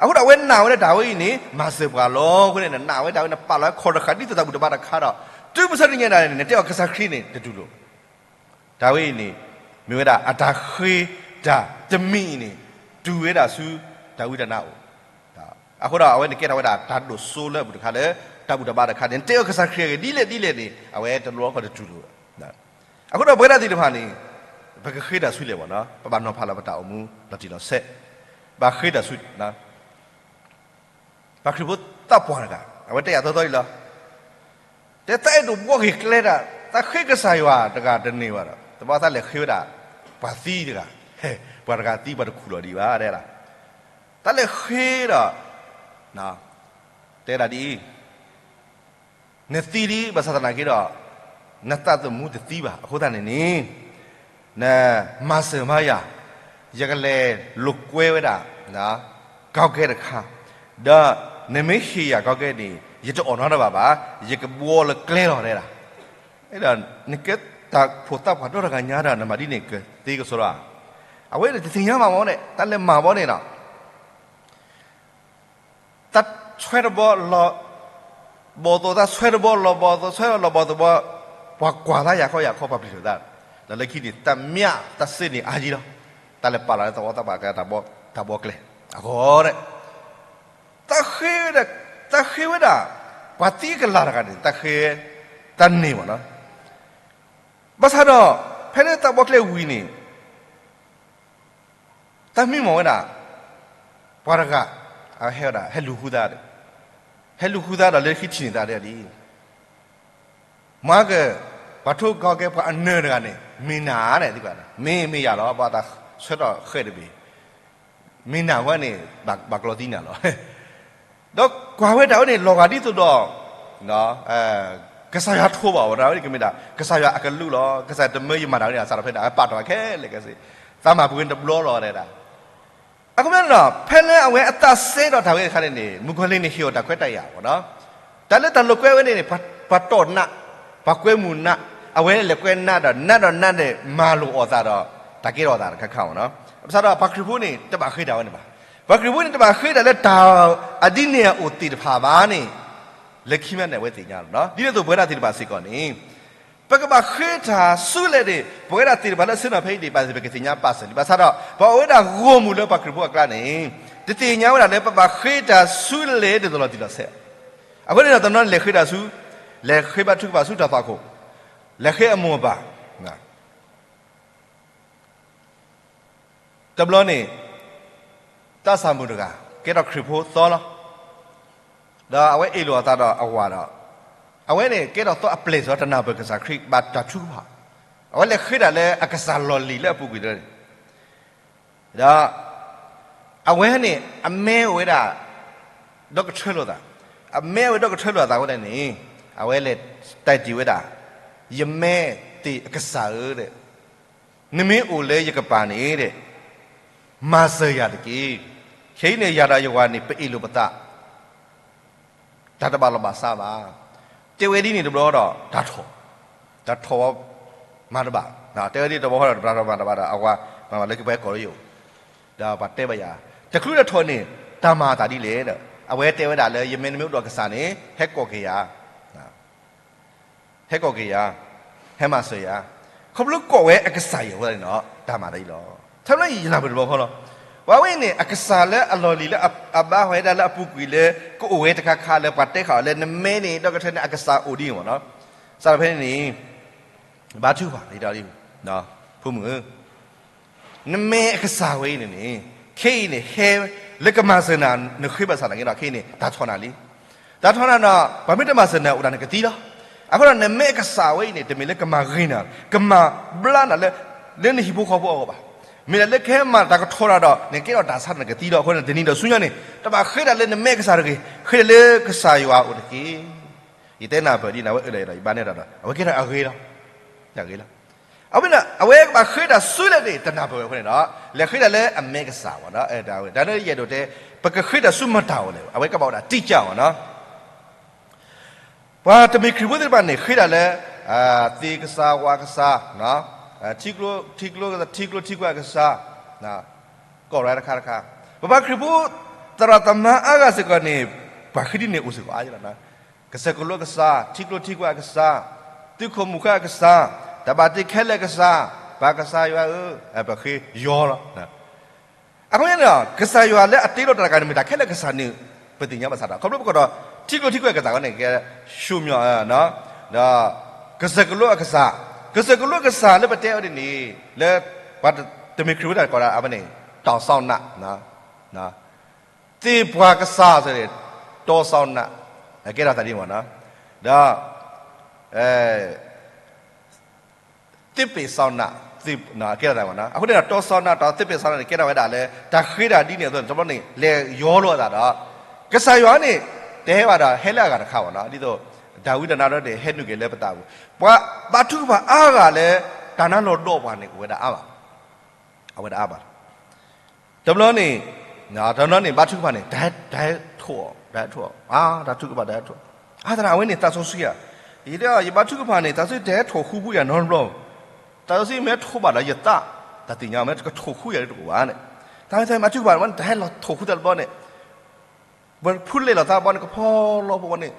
အဃိဒီးအဝဲနာ်ဝဲလၢတၢ်ဝဲအံၤန့ၣ် မၤစၢၤပှၤလီၤ. အဃိန့ၣ် နာ်ဝဲတၢ်ဝဲန့ၣ် ပာ်လီၤဝဲခီၣ်တဃာ်ဒ်သိးတၢ်ဘူၣ်တၢ်ဘါတခါဒီး, တုၤမုၢ်ဆါတနံၤညါဒၣ်န့ၣ် နတဲအီၤကစၢ်ခရံာ်န့ၣ် တတူၢ်လိာ် တၢ်ဝဲအံၤန့ၣ် မ့ၢ်ဝဲဒၣ်အတၢ်ဃ့တၢ်တမံၤအံၤန့ၣ် တူၢ်ဝဲဒၣ်ဆူတၢ်ဝံတၢ်နါအိၣ်. အဃိဒီးအဝဲန့ၣ်ကဲထီၣ်ဝဲဒၣ်တၢ်ဒိၣ်စိလၢအပူၤတခါလၢ တၢ်ဘူၣ်တၢ်ဘါတခါန့ၣ် နတဲအီၤကစၢ်ခရံာ်အဂ့ၢ်ဒ်လဲၣ်ဒ်လဲၣ်န့ၣ် အဝဲတလိၣ်ခီၣ်တတူၢ်လိာ်. အဃိဒီးပဝဲဒၣ်သ့ၣ်တဖၣ်န့ၣ် ပကဃ့တၢ်ဆူလဲၣ်ဘၣ်နီၤ, ပဘၣ်နီၤဖးလီၤပတၢ်အိၣ်မူလီၤတံၢ်လီၤဆဲး, ဘၣ်ဃ့တၢ်ဆူ ပှၤခရံာ်ဖိသးပှၢ်တဂၤ အဝဲတဲယၤသီသီအံၤလီၤ. တဲသးအဲၣ်ဒိးဘှီက့ၤကျဲဒၣ်, သးဃ့ကစၢ်ယွၤတဂၤတန့ၢ်ဘၣ်ဒီး တဘျီသးလဲၤဃ့ဝဲဒၣ် ပှၤသံတဂၤ, ပှၤတဂၤသံပှၤတခူၣ်လီၤဒံးဘၣ်တဲဒၣ်, သးလဲၤဃ့ဒီး တဲဒၣ်ဒ်အံၤ, နသံဒံးဘၣ်ဆၣ်သနာ်က့ဒီး နသးသမူတသံဘၣ်. အဃိသတးန့ၣ်န့ၣ် နမၤစၢၤမၤယၤ, ယကလဲၤလိာ်ကွဲဝဲဒၣ် ကီကဲတခါ, ဒီးနမ့ၢ်ဟ့ၣ်ယၤကီကဲန့ၣ် ယတအီၣ်နီတဘၣ်ဘၣ်, ယကဘှီလၢကျဲလီၤတဲဒၣ်. ဒီးနကဲတၢ်ဖိသၣ်ပှၢ်ဒီတဂၤညါဒီး နမၤဒ်န့ၣ်ကသ့ကစီဒီဧါ. အဝဲန့ၣ်တသ့ၣ်ညါဘၣ်မ့ၢ်န့ၣ် တၢ်လဲၤမၤဘီန့ၣ်ဒီး တၢ်ဆွဲတဘီလီၤဘီၣ်သိး, တၢ်ဆွဲတဘီလီၤဘီၣ်သိး, ဆွဲလီၤဘီၣ်သိးဘီ, ပှၤကွၢ်သးယၤခီယၤခီ ပှၤပျံၤထီၣ်သး, ဒီးလၢခံန့ၣ် တၢ်မၠးတၢ်စ့န့ၣ်အါယံၤလီၤ. တၢ်လဲၤပာ်လီၤလၢသဝီသးပှၢ်ကဲတၢ်ဘှီကျဲ, အဃိဒီး တၢ်ဃ့ဝဲဒၣ်, တၢ်ဃ့ဝဲဒၣ် ပှၤသံကလၤတဂၤန့ၣ် တၢ်ဃ့, တၢ်န့ၢ်မ့ၢ်နီၤ. ဘၣ်ဆၣ်ဒီး ဖဲလၢတၢ်ဘှီကျဲဝံၤန့ၣ် တၢ်မံမီၢ်ဝဲဒၣ် ပှၤတဂၤ အဟဲဝဲဒၣ် ဟဲလူၤဃုသးဒီး, ဟဲလူၤဃုသးဒီးလၢခံထံၣ်န့ၢ်သးဒ်အံၤ, မၤက, ပှၤထိကီကဲပှၤအနၢၤတဂၤန့ၣ် မ့ၢ်နၤန့ၣ်, မ့ၢ်မ့ၢ်ယၤလီၤ, ဘၣ်တၢ်ဆၢထီၣ်ဃဲးတဘ့ၣ်, မ့ၢ်နၤဝဲန့ၣ် ဘၣ်ကျီသံနၤလီၤ. ဒီးကွၢ်ဝဲတၢ်ဝဲန့ၣ် လီၤဂာ်ဒ်သိးဒီး ကစၢ်ယွၤထိးဘၣ်ဝဲဒၣ်ဝဲန့ၣ် ကမ့ၢ်ဒၣ် ကစၢ်ယွၤအကလူးလီၤ, ကစၢ်ယွၤတမၢယမၤတၢ်ဝဲန့ၣ် အစးထီၣ်ဖဲဒၣ် အဝဲပာ်ထီၣ်ခဲလၢာ်ခဲဆ့, သးမၤပှဲၤန့ၣ်တဘျီလီၤတဲဒၣ်. အဃိန့ၣ်ဒီး ဖဲလၢအဝဲအသးစဲဒီးတၢ်ဝဲအခါန့ၣ်န့ၣ် မုၣ်ကီၤလံၢ်န့ၣ်ဟ့ၣ်အီၤတၢ်ခွဲးတၢ်ယာ်မ့ၢ်နီၤ. တၢ်လၢတၢ်လိာ်ကွဲဝဲန့ၣ်န့ၣ် ပှၤတီၢ်နး, ပှၤကွဲမုာ်နး, အဝဲလဲၤကွဲနးဒီး နးဒီးနးန့ၣ် မၤလိာ်အီၣ်သးဒီး တၢ်ကဲထီၣ်အသးတခါခါမ့ၢ်နီၤ. ဘၣ်ဆၣ်ဒီးပှၤခရံာ်ဖိန့ၣ် တဘၣ်ဃ့တၢ်ဝဲန့ၣ်ဘၣ်. ပှၤခရံာ်ဖိန့ၣ် တဘၣ်ဃ့တၢ်လၢတၢ်အဒ်န့ၣ်အအိၣ်သ့ၣ်တဖၣ်ဘၣ်န့ၣ် လၢခံမ့ၢ်န့ၣ် အဝဲသ့ၣ်ညါလီၤနီၤ. ဒ်န့ၣ်အသိးပဝဲဒၣ်သ့ၣ်တဖၣ်စ့ၢ်ကီးန့ၣ် ပကဘၣ်ဃ့တၢ်ဆူလဲၣ်န့ၣ် ပဝဲဒၣ်သ့ၣ်တဖၣ်လၢဆ့ၣ်နီၤဖဲအံၤန့ၣ် ဘၣ်သ့ၣ်ပကသ့ၣ်ညါပာ်စၢၤလံ. ဘၣ်ဆၣ်ဒီး ပှၤအိၣ်ဝဲဒၣ်ဂီၢ်မုၢ်လၢပှၤခရံာ်ဖိအကျါန့ၣ် တသ့ၣ်ညါဝဲဒၣ်လၢပဘၣ်ဃ့တၢ်ဆူလဲၣ်ဒ်သိးလီၤတံၢ်လီၤဆဲး. အဃိန့ၣ်ဒီး တနီၤန့ၣ်လဲၤဃ့တၢ်ဆူ, လဲၤဃ့ဘါထုကဖၣ်ဆူတၢ်သွၣ်ခိၣ်, လဲၤဃ့အမိၢ်အပၢ် တဘျီန့ၣ် တၢ်စၢ်မုၣ်တဂၤ ကဲထီၣ်ခရံာ်ဖိသီလီၤ. ဒီးအဝဲအ့ၣ်လိာ်အသးဒီးအဝၤဒီး အဝဲန့ၣ်ကဲထီၣ်သီအပျဲၢ်စီၤ တနၢ်ပၢၢ်ကစၢ်ခရံာ် ဘၣ်တၢ်ထုကဖၣ်, အဝဲလဲၤဃ့တၢ်လၢအကစၢ်လီၢ်လံၤလၢအပူၤကွံာ်လၢန့ၣ်, ဒီး အဝဲန့ၣ် အမဲအိၣ်ဝဲဒၣ် ဒီကထၢလိာ်သး, အမဲအိၣ်ဝဲဒီကထၢလိာ်သးအဃိန့ၣ်န့ၣ် အဝဲလဲၤတဲတ့ၢ်ဝဲဒၣ်, ယမဲသ့ၣ်အကစၢ်ဧၢ နမ့ၢ်အိၣ်လၢယကပၤန့ၣ် မၤစၢၤယၤတက့ၢ်. ခဲအံၤန့ၣ် ယၤဒီးယဝၤန့ၣ် ပအ့ၣ်လိာ်ပသး, တၢ်တဘၣ်လီၢ်ဘၣ်စးဘၣ်. တဲဝဲဒ်န့ၣ်တဘျီဒီး တၢ်ထီၣ်, တၢ်ထီၣ်ဝဲမၤတဘၣ်, တဲဝဲဒ်တဘျီဃီဒီး တဘျီတဘျီဒီး အဝၤမၤဘၣ်လၢကပှဲၤကီၢ်လၢယအိၣ်, ဒီးပှၤတဲဘၣ်ယၤ, တချုးတထီၣ်န့ၣ် တၢ်မၤအသးဒ်လဲၣ်ဒီး အဝဲတဲဝဲဒၣ်လၢ ယမဲနမ့ၢ်အိၣ်ဒီးကစၢ်န့ၣ် ဟဲကိးက့ၤယၤ ဟဲကိးက့ၤယၤ, ဟဲမၤစၢၤယၤ, ခီဖျိကိးဝဲအကစၢ်အံၤအဃိသတးန့ၣ်ဒီး တၢ်မၤတၢ်အံၤလီၤ. ထဲလၢယနၢ်ပၢၢ်တဘျီဃီလီၤ. ပှၤဝဲအံၤန့ၣ် အကစၢ်လၢအလီၢ်လံၤလၢအဘါဟီၣ်ဝဲဒၣ်လၢအပူၤကွံာ်လၢ ကအိၣ်ဝဲတခါခါလၢပှၤတဲဃာ်အီၤလၢ နမဲန့ၣ် ဒီကထၢန့ၣ်အကစၢ်အိၣ်ဒ်အံၤမ့ၢ်နီၤ. စးထီၣ်ဖဲန့ၣ်န့ၣ် ဘါထုကဖၣ် ဖိမုၣ်ဧၢ နမဲအကစၢ်ဝဲအံၤန့ၣ်န့ၣ် ခဲအံၤန့ၣ် ဟဲလၢကမၤစၢၤနၤ နဃ့ဘၣ်ဆၣ်သနာ်က့ဒီး ခဲအံၤန့ၣ် တၢ်ထီၣ်နၤလံ. တၢ်ထီၣ်နၤဒီး ပှၤမ့ၢ်တမၤစၢၤနၤအိၣ်ဒၣ်နကသံလီၤ. အဃိဒီးနမဲအကစၢ်ဝဲအံၤန့ၣ် တမ့ၢ်လၢကမၤဂ့ၤနၤ ကမၤဘျါနၤလၢ လၢနဟံၣ်ဖိဃီဖိအဂီၢ်ဘၣ်. မ့ၢ်ဒၣ်လၢကဟဲမၤတၢ်ကထီၣ်နၤဒီး နကဲထီၣ်တၢ်ဆါနကသံလီၤ. အဃိန့ၣ် တနံၤဒီးဆူညါန့ၣ် တဘၣ်ဃ့ဒၣ်လၢနမဲအကစၢ်တဂ့ၤ, ဃ့ဒၣ်လၢကစၢ်ယွၤအိၣ်တက့ၢ်. ယတဲနၢ်ပၢၢ်ဒ်န့ၣ် အဝဲအၢၣ်လီၤယဲဒီး ယဘၣ်နဲၣ်တၢ်ဒီး အဝဲကဲထီၣ်အဂ့ၤလီၤ. အဂ့ၤလီၤ. အဝဲန့ၣ် အဝဲကဘၣ်ဃ့တၢ်ဆူလဲၣ်န့ၣ် တနၢ်ပၢၢ်ဝဲအဃိန့ၣ်ဒီး လဲၤဃ့တၢ်လၢအမဲကစၢ်ဘၣ်ဒီး တၢ်န့ၣ်ယအဲၣ်ဒိးတဲ ပကဃ့တၢ်ဆူမတၤအအိၣ်လဲၣ် အဝဲကဘၣ်အိၣ်ဒၣ်တိကၢ်အီၤနီၤ. ပှၤတမ့ၢ်ခရံာ်ဖိသ့ၣ်တဖၣ်န့ၣ် ဃ့တၢ်လၢ သ့ကစၢ်ဝှၤကစၢ်, ထံကျိ ထံကျိ ထံကျိထံကွၢ်ကစၢ်, ကီၢ်ရၢတခါတခါ, ပပှၤခရံာ်ဖိ သရၣ်သမါအါဂၤစ့ၢ်ကီးန့ၣ် ပှၤဃ့ဒ်န့ၣ်အိၣ်စ့ၢ်ကီးအါယလီၤ. ကစၢၢ်ကလိအကစၢ်, ထံကျိထံကွၢ်အကစၢ်, သုးခိၣ်မူၤဃၣ်အကစၢ်, တၢ်ဘၣ်တ့ခဲလၢာ်အကစၢ်, ပၢ်ကစၢ်ယွၤဧၢ, ပဃ့ယီၤလီၤ. အဃိန့ၣ်ဒီး ကစၢ်ယွၤလၢအတ့လီၤတၢ်တဂၤန့ၣ် မ့ၢ်တၢ်ခဲလၢာ်ကစၢ်န့ၣ် ပသ့ၣ်ညါဘၣ်ဆၣ်ဒီး ခီဖျိပကိးဒီး ထံကျိထံကွၢ်အကစၢ်အဃိန့ၣ် ကဲ ရှုံမျီ ဒီး ကစၢၢ်ကလိအကစၢ်, ကစၢၢ်ကလိအကစၢ်လၢပတဲအီၤဒ်န့ၣ် လၢ ပှၤတမ့ၢ်ခရံာ်ဖိတၢ်ကိးဒၣ်အဝဲန့ၣ် တီၣ်စီနး, သ့ၣ်ပှၢ်ကစၢ်စ့ၢ်န့ၣ် တီၣ်စီနး, ကဲထီၣ်သးဒ်မ့ၢ်နီၤ, ဒီး သ့ၣ်ပ့ၤစီနး, ကဲထီၣ်သးမ့ၢ်နီၤ. အဃိန့ၣ်ဒီး တီၣ်စီနး ဒီးသ့ၣ်ပ့ၤစီနးန့ၣ် ကဲထီၣ်ဝဲဒၣ်လၢ တၢ်ဃ့တၢ်ဒ်န့ၣ်အသိးန့ၣ် တဘျီန့ၣ် လဲၤယီၤလိာ်အသးဒီး ကစၢ်ယွၤန့ၣ် တဟဲဘၣ်ဒီး ဟဲလၢအဂၤတခါမ့ၢ်နီၤ, ဒ်သိး ဒၤဝံးတၢ်နါဒီးန့ၣ် ဟဲနုာ်က့ၤလၢပသးပူၤ, ပှၤဘါထုကဖၣ်အါဂၤလၢ တၢ်နါလီၤဒီးပှၤန့ၣ် အိၣ်ဝဲဒၣ်အါဘၣ်, အဝဲဒၣ်အါဘၣ် တဘျီန့ၣ် တဘျီန့ၣ် ဘါထုကဖၣ်န့ၣ် တၢ်ဟဲထိၣ်အီၤ, တၢ်ဟဲထိၣ်အီၤ, တၢ်ထုကဖၣ် တၢ်ဟဲထိၣ်, အသရၣ် အဝဲန့ၣ်သးစီဆှံဧါ, ယတဲ ယဘါထုကဖၣ်န့ၣ် သးစီဆှံတဟဲထိၣ်ဃူပူၤယၤနီတဘျီ, သးစီဆှံမ့ၢ်ထိၣ်ဘၣ်ဒီးယသး, တၢ်သ့ၣ်ညါမ့ၢ်ကထိၣ်ဃူယၤတအိၣ်ဘၣ်န့ၣ်, တၢ်မ့ၢ်သးဘါထုကဖၣ်န့ၣ် တၢ်ဟဲလီၤထိၣ်ဃူတဘျီန့ၣ် ပဖုလဲၣ်လီၤသးဘီန့ၣ် ကဖီလီၤဖိန့ၣ်,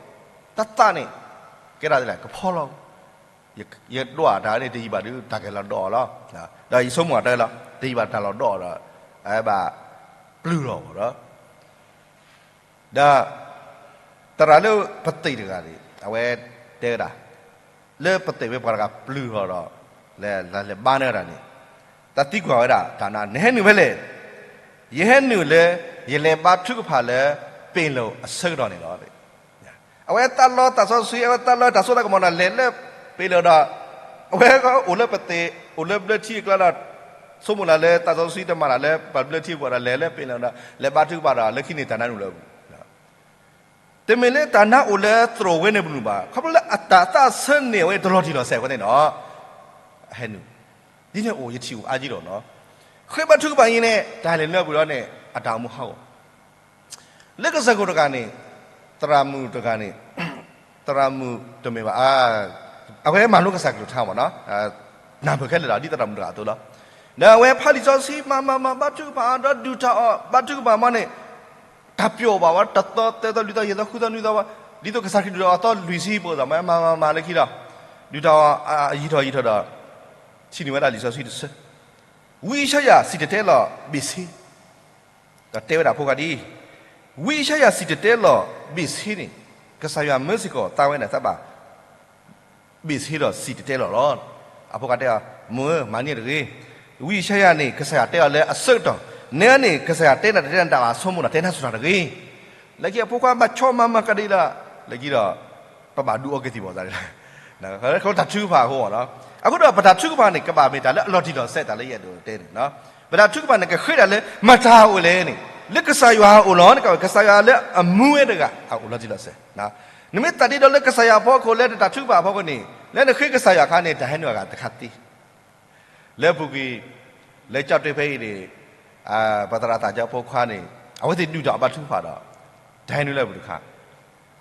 တၢ်သးန့ၣ် ကဲဒၣ်လၢကဖီလီၤ, ယဒွးတၢ်န့ၣ် တယံာ်ဘၣ်ဒီး တၢ်ကလီၤဒီးလီၤ, ဒီးယဆိကမိၣ်တၢ်လီၤ, တယံာ်ဘၣ်တၢ်လီၤဒီးဒီး အဘၣ်ပျုၢ်လီၤဒီး ဒီး သရၣ်လၢပသ့ၣ်တဂၤန့ၣ် အဝဲတဲဝဲဒၣ် လၢပသ့ၣ်ဝဲပှၤတဂၤပျုၢ်လီၤဒီး လဲၤလဲၤဘါန့ၢ်တၢ်န့ၣ်, တၢ်သံကွၢ်ဝဲဒၣ် တၢ်နါ နဟဲနုာ်ဖဲလဲၣ်, ယဟဲနုာ်လၢ ယလဲၤဘါထုကဖၣ်လၢ ပ့ၤလီၤအဆၢကတီၢ်န့ၣ်လီၤ. အဝဲသးလီသးစီဆှံ အဝဲသးလီတၢ်စိတၢ်ကမီၤဒီး လဲၤလၢပ့ၤလီၤဒီး အဝဲအိၣ်လၢပသ့ၣ် အိၣ်လၢဘျၢထံအကျါဒီး ဆိကမိၣ်လၢသးစီဆှံတမၤတၢ်လၢပှၤဘျၢထံအပူၤဒီး လဲၤလၢပ့ၤလီၤဒီး လဲၤဘါထုကဖၣ်ဒီး လၢခံန့ၣ်တၢ်နါနုာ်လၢအပူၤ တမ့ၢ်လၢတၢ်နါအိၣ်လၢသရိာ်ဝဲန့ၣ်ပနုာ်ဘၣ်. ခီဖျိလၢအတၢ်သးဆၢန့ၣ် အဝဲတလီၤတံၢ်လီၤဆဲးအဃိန့ၣ်ဒီး ဟဲနုာ်, ဒ်န့ၣ်အိၣ်ယထံၣ်အိၣ်အါကံလီၤနီၤ. ဃ့ဘါထုကဖၣ်အံၤန့ၣ် တၢ်လဲၤနုာ်လၢအပူၤဒီးန့ၣ် အတၢ်အိၣ်မူဟးဂီၤ လၢကစၢၢ်ခိၣ်တဂၤန့ၣ် သရၣ်မုၣ်တဂၤန့ၣ် သရၣ်မုၣ်တမ့ၢ်ဘၣ်, အဝဲမၤလိကစၢ်ကလုၢ်ကထါမ့ၢ်နီၤ, နၢ်ပၢၢ်ခဲလၢာ်လီၤ ဒ်သရၣ်မုၣ်တဂၤအသိးလီၤ. ဒီးအဝဲဖးလံာ်စီဆှံ မၤမၤမၤ ဘါထုကဖၣ်ဒီးဒုၣ်တၢ်အီၣ် ဘါထုကဖၣ်မးန့ၣ် တၢ်ပျီၣ်ဘၣ်ဝဲ တသီသၢသီလွံၢ်သီယဲၢ်သီဃုသီနွံသီဝဲ, ဒ်သိးကစၢ်ခရံာ်ဒုၣ်တၢ်အီၣ်သီလွံၢ်ဆံပှဲၤသးမး မၤမၤမၤလၢခံဒီး ဒုၣ်တၢ်အီၣ်ယံာ်ထီၣ်ယံာ်ထီၣ်ဒီး ထံၣ်န့ၢ်ဝဲဒၣ်လံာ်စီဆှံတဆၢ, ဝံယၡါယၤစံၣ်တဲၤတဲလီၤဘ့ၣ်ဆ့ ဒီးတဲဝဲဒၣ်အဖိခွါဒ်အံၤ, ဝံယၡါယၤစံၣ်တဲၤတဲလီၤဘ့ၣ်ဆ့န့ၣ် ကစၢ်ယွၤမၢစ့ၢ်ကီးသးဝဲဒၣ်သးဘၣ် ဘ့ၣ်ဆ့ဒီးစံၣ်တဲၤတဲလီၤလီၤ. အဖိခွါတဲအီၤ မိၢ်ဧၢ မၤန့ၢ်တဂ့ၤ, ဝံယၡါယၤန့ၣ် ကစၢ်ယွၤတဲအီၤလၢအဆၢကတီၢ်, နဲန့ၣ် ကစၢ်ယွၤတဲနၤတၢ်တဲနၤတၢ်ဘၣ်ဆိကမိၣ်ဒီးတဲနၤဆိတၢ်တဂ့ၤ. လၢခံအဖိခွါဘၣ်ဆီမၤမၤကဒံလၢ လၢခံဒီး ပဘၣ်ဒုးအီက့ၤသံၣ်ဘီၣ်သးန့ၣ်လီၤ. တၢ်ထုကဖၣ်အဃိမ့ၢ်နီၤ, အဃိဒီးပတၢ်ထုကဖၣ်န့ၣ် ကဘၣ်မ့ၢ်တၢ်လၢအလီၤတံၢ်လီၤဆဲးတၢ်လၢယအဲၣ်ဒိးတဲန့ၣ်, ပတၢ်ထုကဖၣ်န့ၣ် ကဃ့တၢ်လၢမတၤအအိၣ်လဲၣ်န့ၣ်, လၢကစၢ်ယွၤအအိၣ်လီၤန့ၣ် ကစၢ်ယွၤလၢအမူဝဲတဂၤ အအိၣ်လီၤတံၢ်လီၤဆဲး. နမ့ၢ်သးဒ့ဒီးလၢကစၢ်ယွၤအဖီခိၣ် လၢနတၢ်ထုကဖၣ်အဖီခိၣ်န့ၣ် လၢနဃ့ကစၢ်ယွၤအခါန့ၣ် တၢ်ဟဲနုာ်အဂၤတခါသ့ လၢပူၤကွံာ် လၢကၠီၣ်တဲဖဲအံၤန့ၣ် ပသရၣ်သးကၠီဖိခွါန့ၣ် အဝဲသ့ၣ်ဒုၣ်တၢ်အီၣ်ဘါထုကဖၣ်ဒီး တၢ်ဟဲနုာ်လၢအပူၤတခါ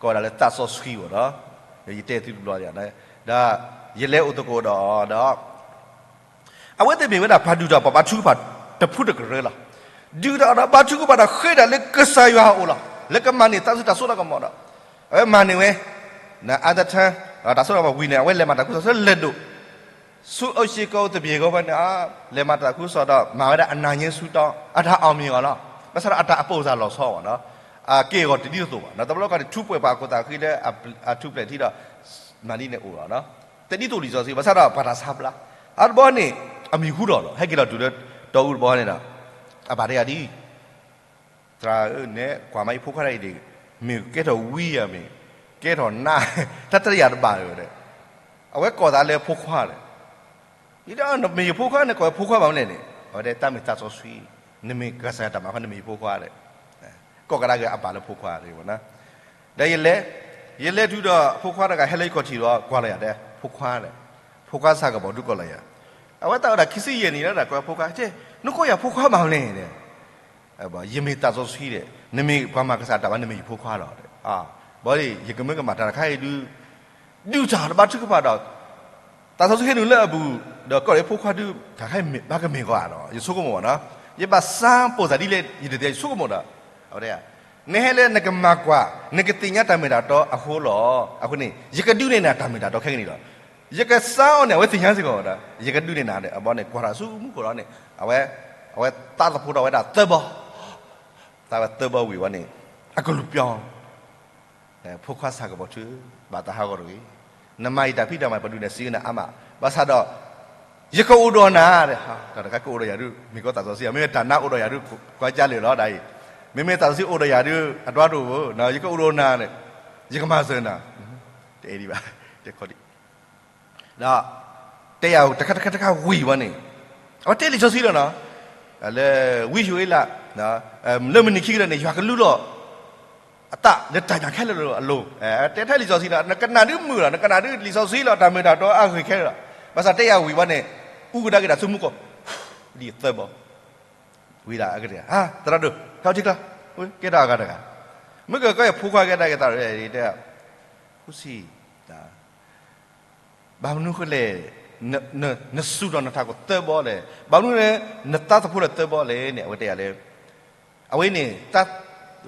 ကိးဝဲဒၣ်လၢသးစီဆှံအီၤဒီး ယတဲသုတဘျီ ဒီးယလဲၤအိၣ်သကိးဒီးအီၤဒီး အဝဲသ့ၣ်မ့ၢ်ဝဲဒၣ်ပှၤဒုၣ်တၢ်အီၣ်ဘါထုကဖၣ်တဖုတကရၢလီၤ. ဒုၣ်တၢ်အီၣ်ဘါထုကဖၣ်ဒီးဃ့တၢ်လၢကစၢ်ယွၤအအိၣ်လီၤ. လၢကမၤန့ၢ်သးစုတၢ်စိတၢ်ကမီၤဒီး အဝဲမၤန့ၢ်ဝဲ အါသထၢ တၢ်စိတၢ်ကမီၤဝံၤန့ၣ် အဝဲလဲၤမၤတၢ်ကူၣ်သီဆၢလဲၤဒိၣ် ဆူအီၣ်ရှ့ကီၢ်အိၣ်သဘျ့ကီၢ်ဖဲန့ၣ် လဲၤမၤတၢ်ကူၣ်သီဒီး မၤဝဲဒၣ်အနၢ်ညဲဆူတီ အတၢ်အီၣ်မ့ၤအီၤလီၤ. ဘၣ်ဆၣ်ဒီးအတၢ်အပိာ်စၢ်လီၤဆီအီၤနီၤ အက့ၢ်အဂီၤတဒ်သိးဘၣ်နီၤ တဘျီကီၢ်န့ၣ် ထူးပှဲၤပှၤအခိၣ်သးဃံလၢအထူးပှဲၤထံဒီး မၤဒ်န့ၣ်အိၣ်လီၤနီၤ တဒ်သိးလံာ်စီဆှံ ဘၣ်ဆၣ်ဒီးပှၤတၢ်ဆါဘျါ အတဘျီန့ၣ် အမံၤဟူထီၣ်လီၤ ဟဲက့ၤလီၤတုၤလၢတီအူတဘျီန့ၣ်ဒီး အပၢ်တဲယၤဒ် သရၣ်ဧၢ နဲကွၢ်မးယဖိခွါတဂၤအံၤဒီး မ့ၢ်ကဲထီၣ်ဝံဧါ မ့ၢ်ကဲထီၣ်နါ တၢ်တယၤတဘၣ်ဧါဒီး အဝဲကိးသးလၢဖိခွါဒီး ယတဲနမ့ၢ်ယဖိခွါန့ၣ် ကိးဝဲဖိခွါဘၣ်မနုၤလဲၣ်န့ၣ် အဝဲတဲတၢ်မ့ၢ်သးစီဆှံ နမ့ၢ်ကစၢ်ယွၤတၢ်မၤခွါ နမ့ၢ်ယဖိခွါဒီး ကိးကဒါက့ၤအပၢ်လၢဖိခွါတဂ့ၤမ့ၢ်နီၤ ဒီးယလဲၤ ယလဲၤတုၤဒီးဖိခွါတဂၤဟဲလၢယခီၣ်ထံးဒီး ကွၢ်လီၤယၤတဲ ဖိခွါ, ဖိခွါစးကဘီၤဒုးကိးလီၤယၤ, အဝဲသးအိၣ်ဒၣ်ခံဆံယဲၢ်နံၣ်လီၤ ဒီးကွဲးဖိခွါ, နကိးယၤဖိခွါမၤမနုၤလဲၣ်, ယမ့ၢ်သးစီဆှံဒီး နမ့ၢ်ပှၤမၤကစၢ်တၢ်ဘၣ် နမ့ၢ်ယဖိခွါလီၤ, ဘၣ်ဒီး ယကမၢကမၣ်တၢ်တခါအံၤဒုး ဒုးတၢ်တဘါထုကဖၣ်ဒီး သးစီဆှံဟ့ၣ်နုာ်လၢအပူၤ, ဒီးကိးလၢဖိခွါဒုး တၢ်ခါအံၤဘၣ်ကမ့ၢ်ကီးဧါဒီး ယဆိကမိၣ်ဘၣ်နီၤ, ယဘၣ်စၢ်ပိာ်သးဒ်လဲၣ် ယတသ့ၣ်ညါ ယဆိကမိၣ်ဒီး, အဝဲတဲ, နဟဲလၢနကမၤကွၢ် နကသ့ၣ်ညါတၢ်မ့ၢ်တၢ်တီအဃိလီၤ, အဃိန့ၣ် ယကဒုးနဲၣ်နၤတၢ်မ့ၢ်တၢ်တီခဲကနံၣ်လီၤ, ယကစၢ်အီၤန့ၣ် အဝဲသ့ၣ်ညါစ့ၢ်ကီးဒီး ယကဒုးနဲၣ်နၤဒီး အဘီန့ၣ် ကွၢ်တၢ်ဆူမူခိၣ်လီၤန့ၣ်, အဝဲ, အဝဲသးသဖှိဒီးဝဲဒၣ်သၢဘီ သးဝဲသၢဘီဝံၤဝဲန့ၣ် အကလူးပျီ ဖိခွါစးကဘီၤထု, ဘၣ်တၢ်ဟးဂီၤတဂ့ၤ, နမၤအံၤတၢ်ဖံးတၢ်မၤ ပဒုးနဲၣ်စံးနၤအါမး, ဘၣ်ဆၣ်ဒီး ယကအိၣ်ဒီးနၤ, တၢ်တခါကအိၣ်ဒီးယၤဒုး မ့ၢ်ကီးသးစီဆှံ, မ့မ့ၢ်တၢ်နါအိၣ်ဒီးယၤဒုး ကွၢ်ကၢလၢာ်လီၤဒ်အံၤ, မ့မ့ၢ်သးစီဆှံအိၣ်ဒီးယၤဒုး အတၢ်တအိၣ်ဘၣ်, ယကအိၣ်ဒီးနၤန့ၣ်, ယကမၤစၢၤနၤ, တအဲၣ်ဒံးဘၣ်, တဲခီဒံး ဒီး တဲယၤတခါတခါတခါဝံၤဝဲန့ၣ်, အဝဲတဲလံာ်စီဆှံလီၤနီၤ, လၢ ဝံယိၤအ့လး လၢမုၢ်နံၤခံကတၢၢ်န့ၣ် ယွၤကလူလီၤ အသးလၢတၢ်ညၣ်ခဲလၢာ်အလိၤ, တဲထဲလံာ်စီဆှံလီၤ, နကနၣ်ဒုးမုာ်လီၤ, နကနၣ်ဒုးလံာ်စီဆှံလီၤ တၢ်မ့ၢ်တၢ်တီအဂ့ၢ်ခဲလၢာ်လီၤ, ဘၣ်ဆၣ်တဲယၤဝံၤဝဲန့ၣ်, အူကဒါက့ၤတၢ်ဆူမူခိၣ် ဒ်သၢဘီ ဝံၤဒၣ်အကတၢၢ်, သရၣ်ဒိၣ် ဟဲထံကျါ, ကဲထီၣ်အဂၤတဂၤ, မ့ၢ်ကကဲယဖိခွါကဲဒၣ်က့ၤသး, တဲ, ဃုဆံ, ဘၣ်မနုၤဃိလဲၣ်, နစူၢ်ထီၣ်နထးခိၣ်သၢဘီလဲၣ်, ဘၣ်မနုၤလဲၣ်, နသးသဖှိလၢသၢဘီလဲၣ်န့ၣ် အဝဲတဲယၤလၢ, အဝဲန့ၣ်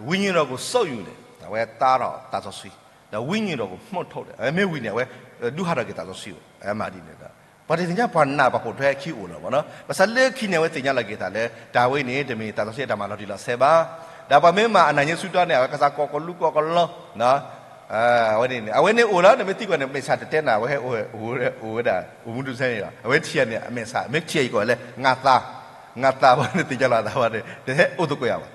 ဝိညာဉ်တော်ကို စုပ်ယူတယ်, အဝဲသါထီၣ်သးစီဆှံ, ဒီး ဝိညာဉ်တော်ကို မှုတ်ထုတ်တယ်, အဝဲမ့ၢ်ဝံၤန့ၣ် အဝဲဒုးဟးထီၣ်က့ၤသးစီဆှံ, အဝဲမၤဒ်န့ၣ်ဒီး, ပှၤတသ့ၣ်ညါပှၤနာ်ပှၤပိာ်ထွဲခံအိၣ်လီၤဘၣ်နီၤ, ဘၣ်ဆၣ်လၢခံန့ၣ် အဝဲသ့ၣ်ညါလီၤက့ၤသးလၢ တၢ်ဝဲန့ၣ် တမ့ၢ်သးစီဆှံအတၢ်မၤလီၤတံၢ်လီၤဆဲးဘၣ်, ဒီးပှၤမ့ၢ်မၤအနၢ်ညါဆူတီန့ၣ် အဝဲကစၢ်ကိးကလူးကိးကလီ အဝဲန့ၣ်န့ၣ် အဝဲန့ၣ်အိၣ်လီၤ, နမ့ၢ်သံကွၢ်န့ၣ် မဲာ်ဆှးတတဲနၤ, အဝဲဟဲအိၣ်ဝဲဒၣ် အိၣ်မူဒုးစဲန့ၣ်လီၤ, အဝဲထံၣ်န့ၣ် အမဲာ်ဆှး မ့ၢ်ထံၣ်အံၤကိးဝဲလၢ ငါသား, ငါသား ဘၣ်န့ၣ်သ့ၣ်ညါလီၤသးဘၣ်န့ၣ် တဟဲအိၣ်သကိးယၤဘၣ်,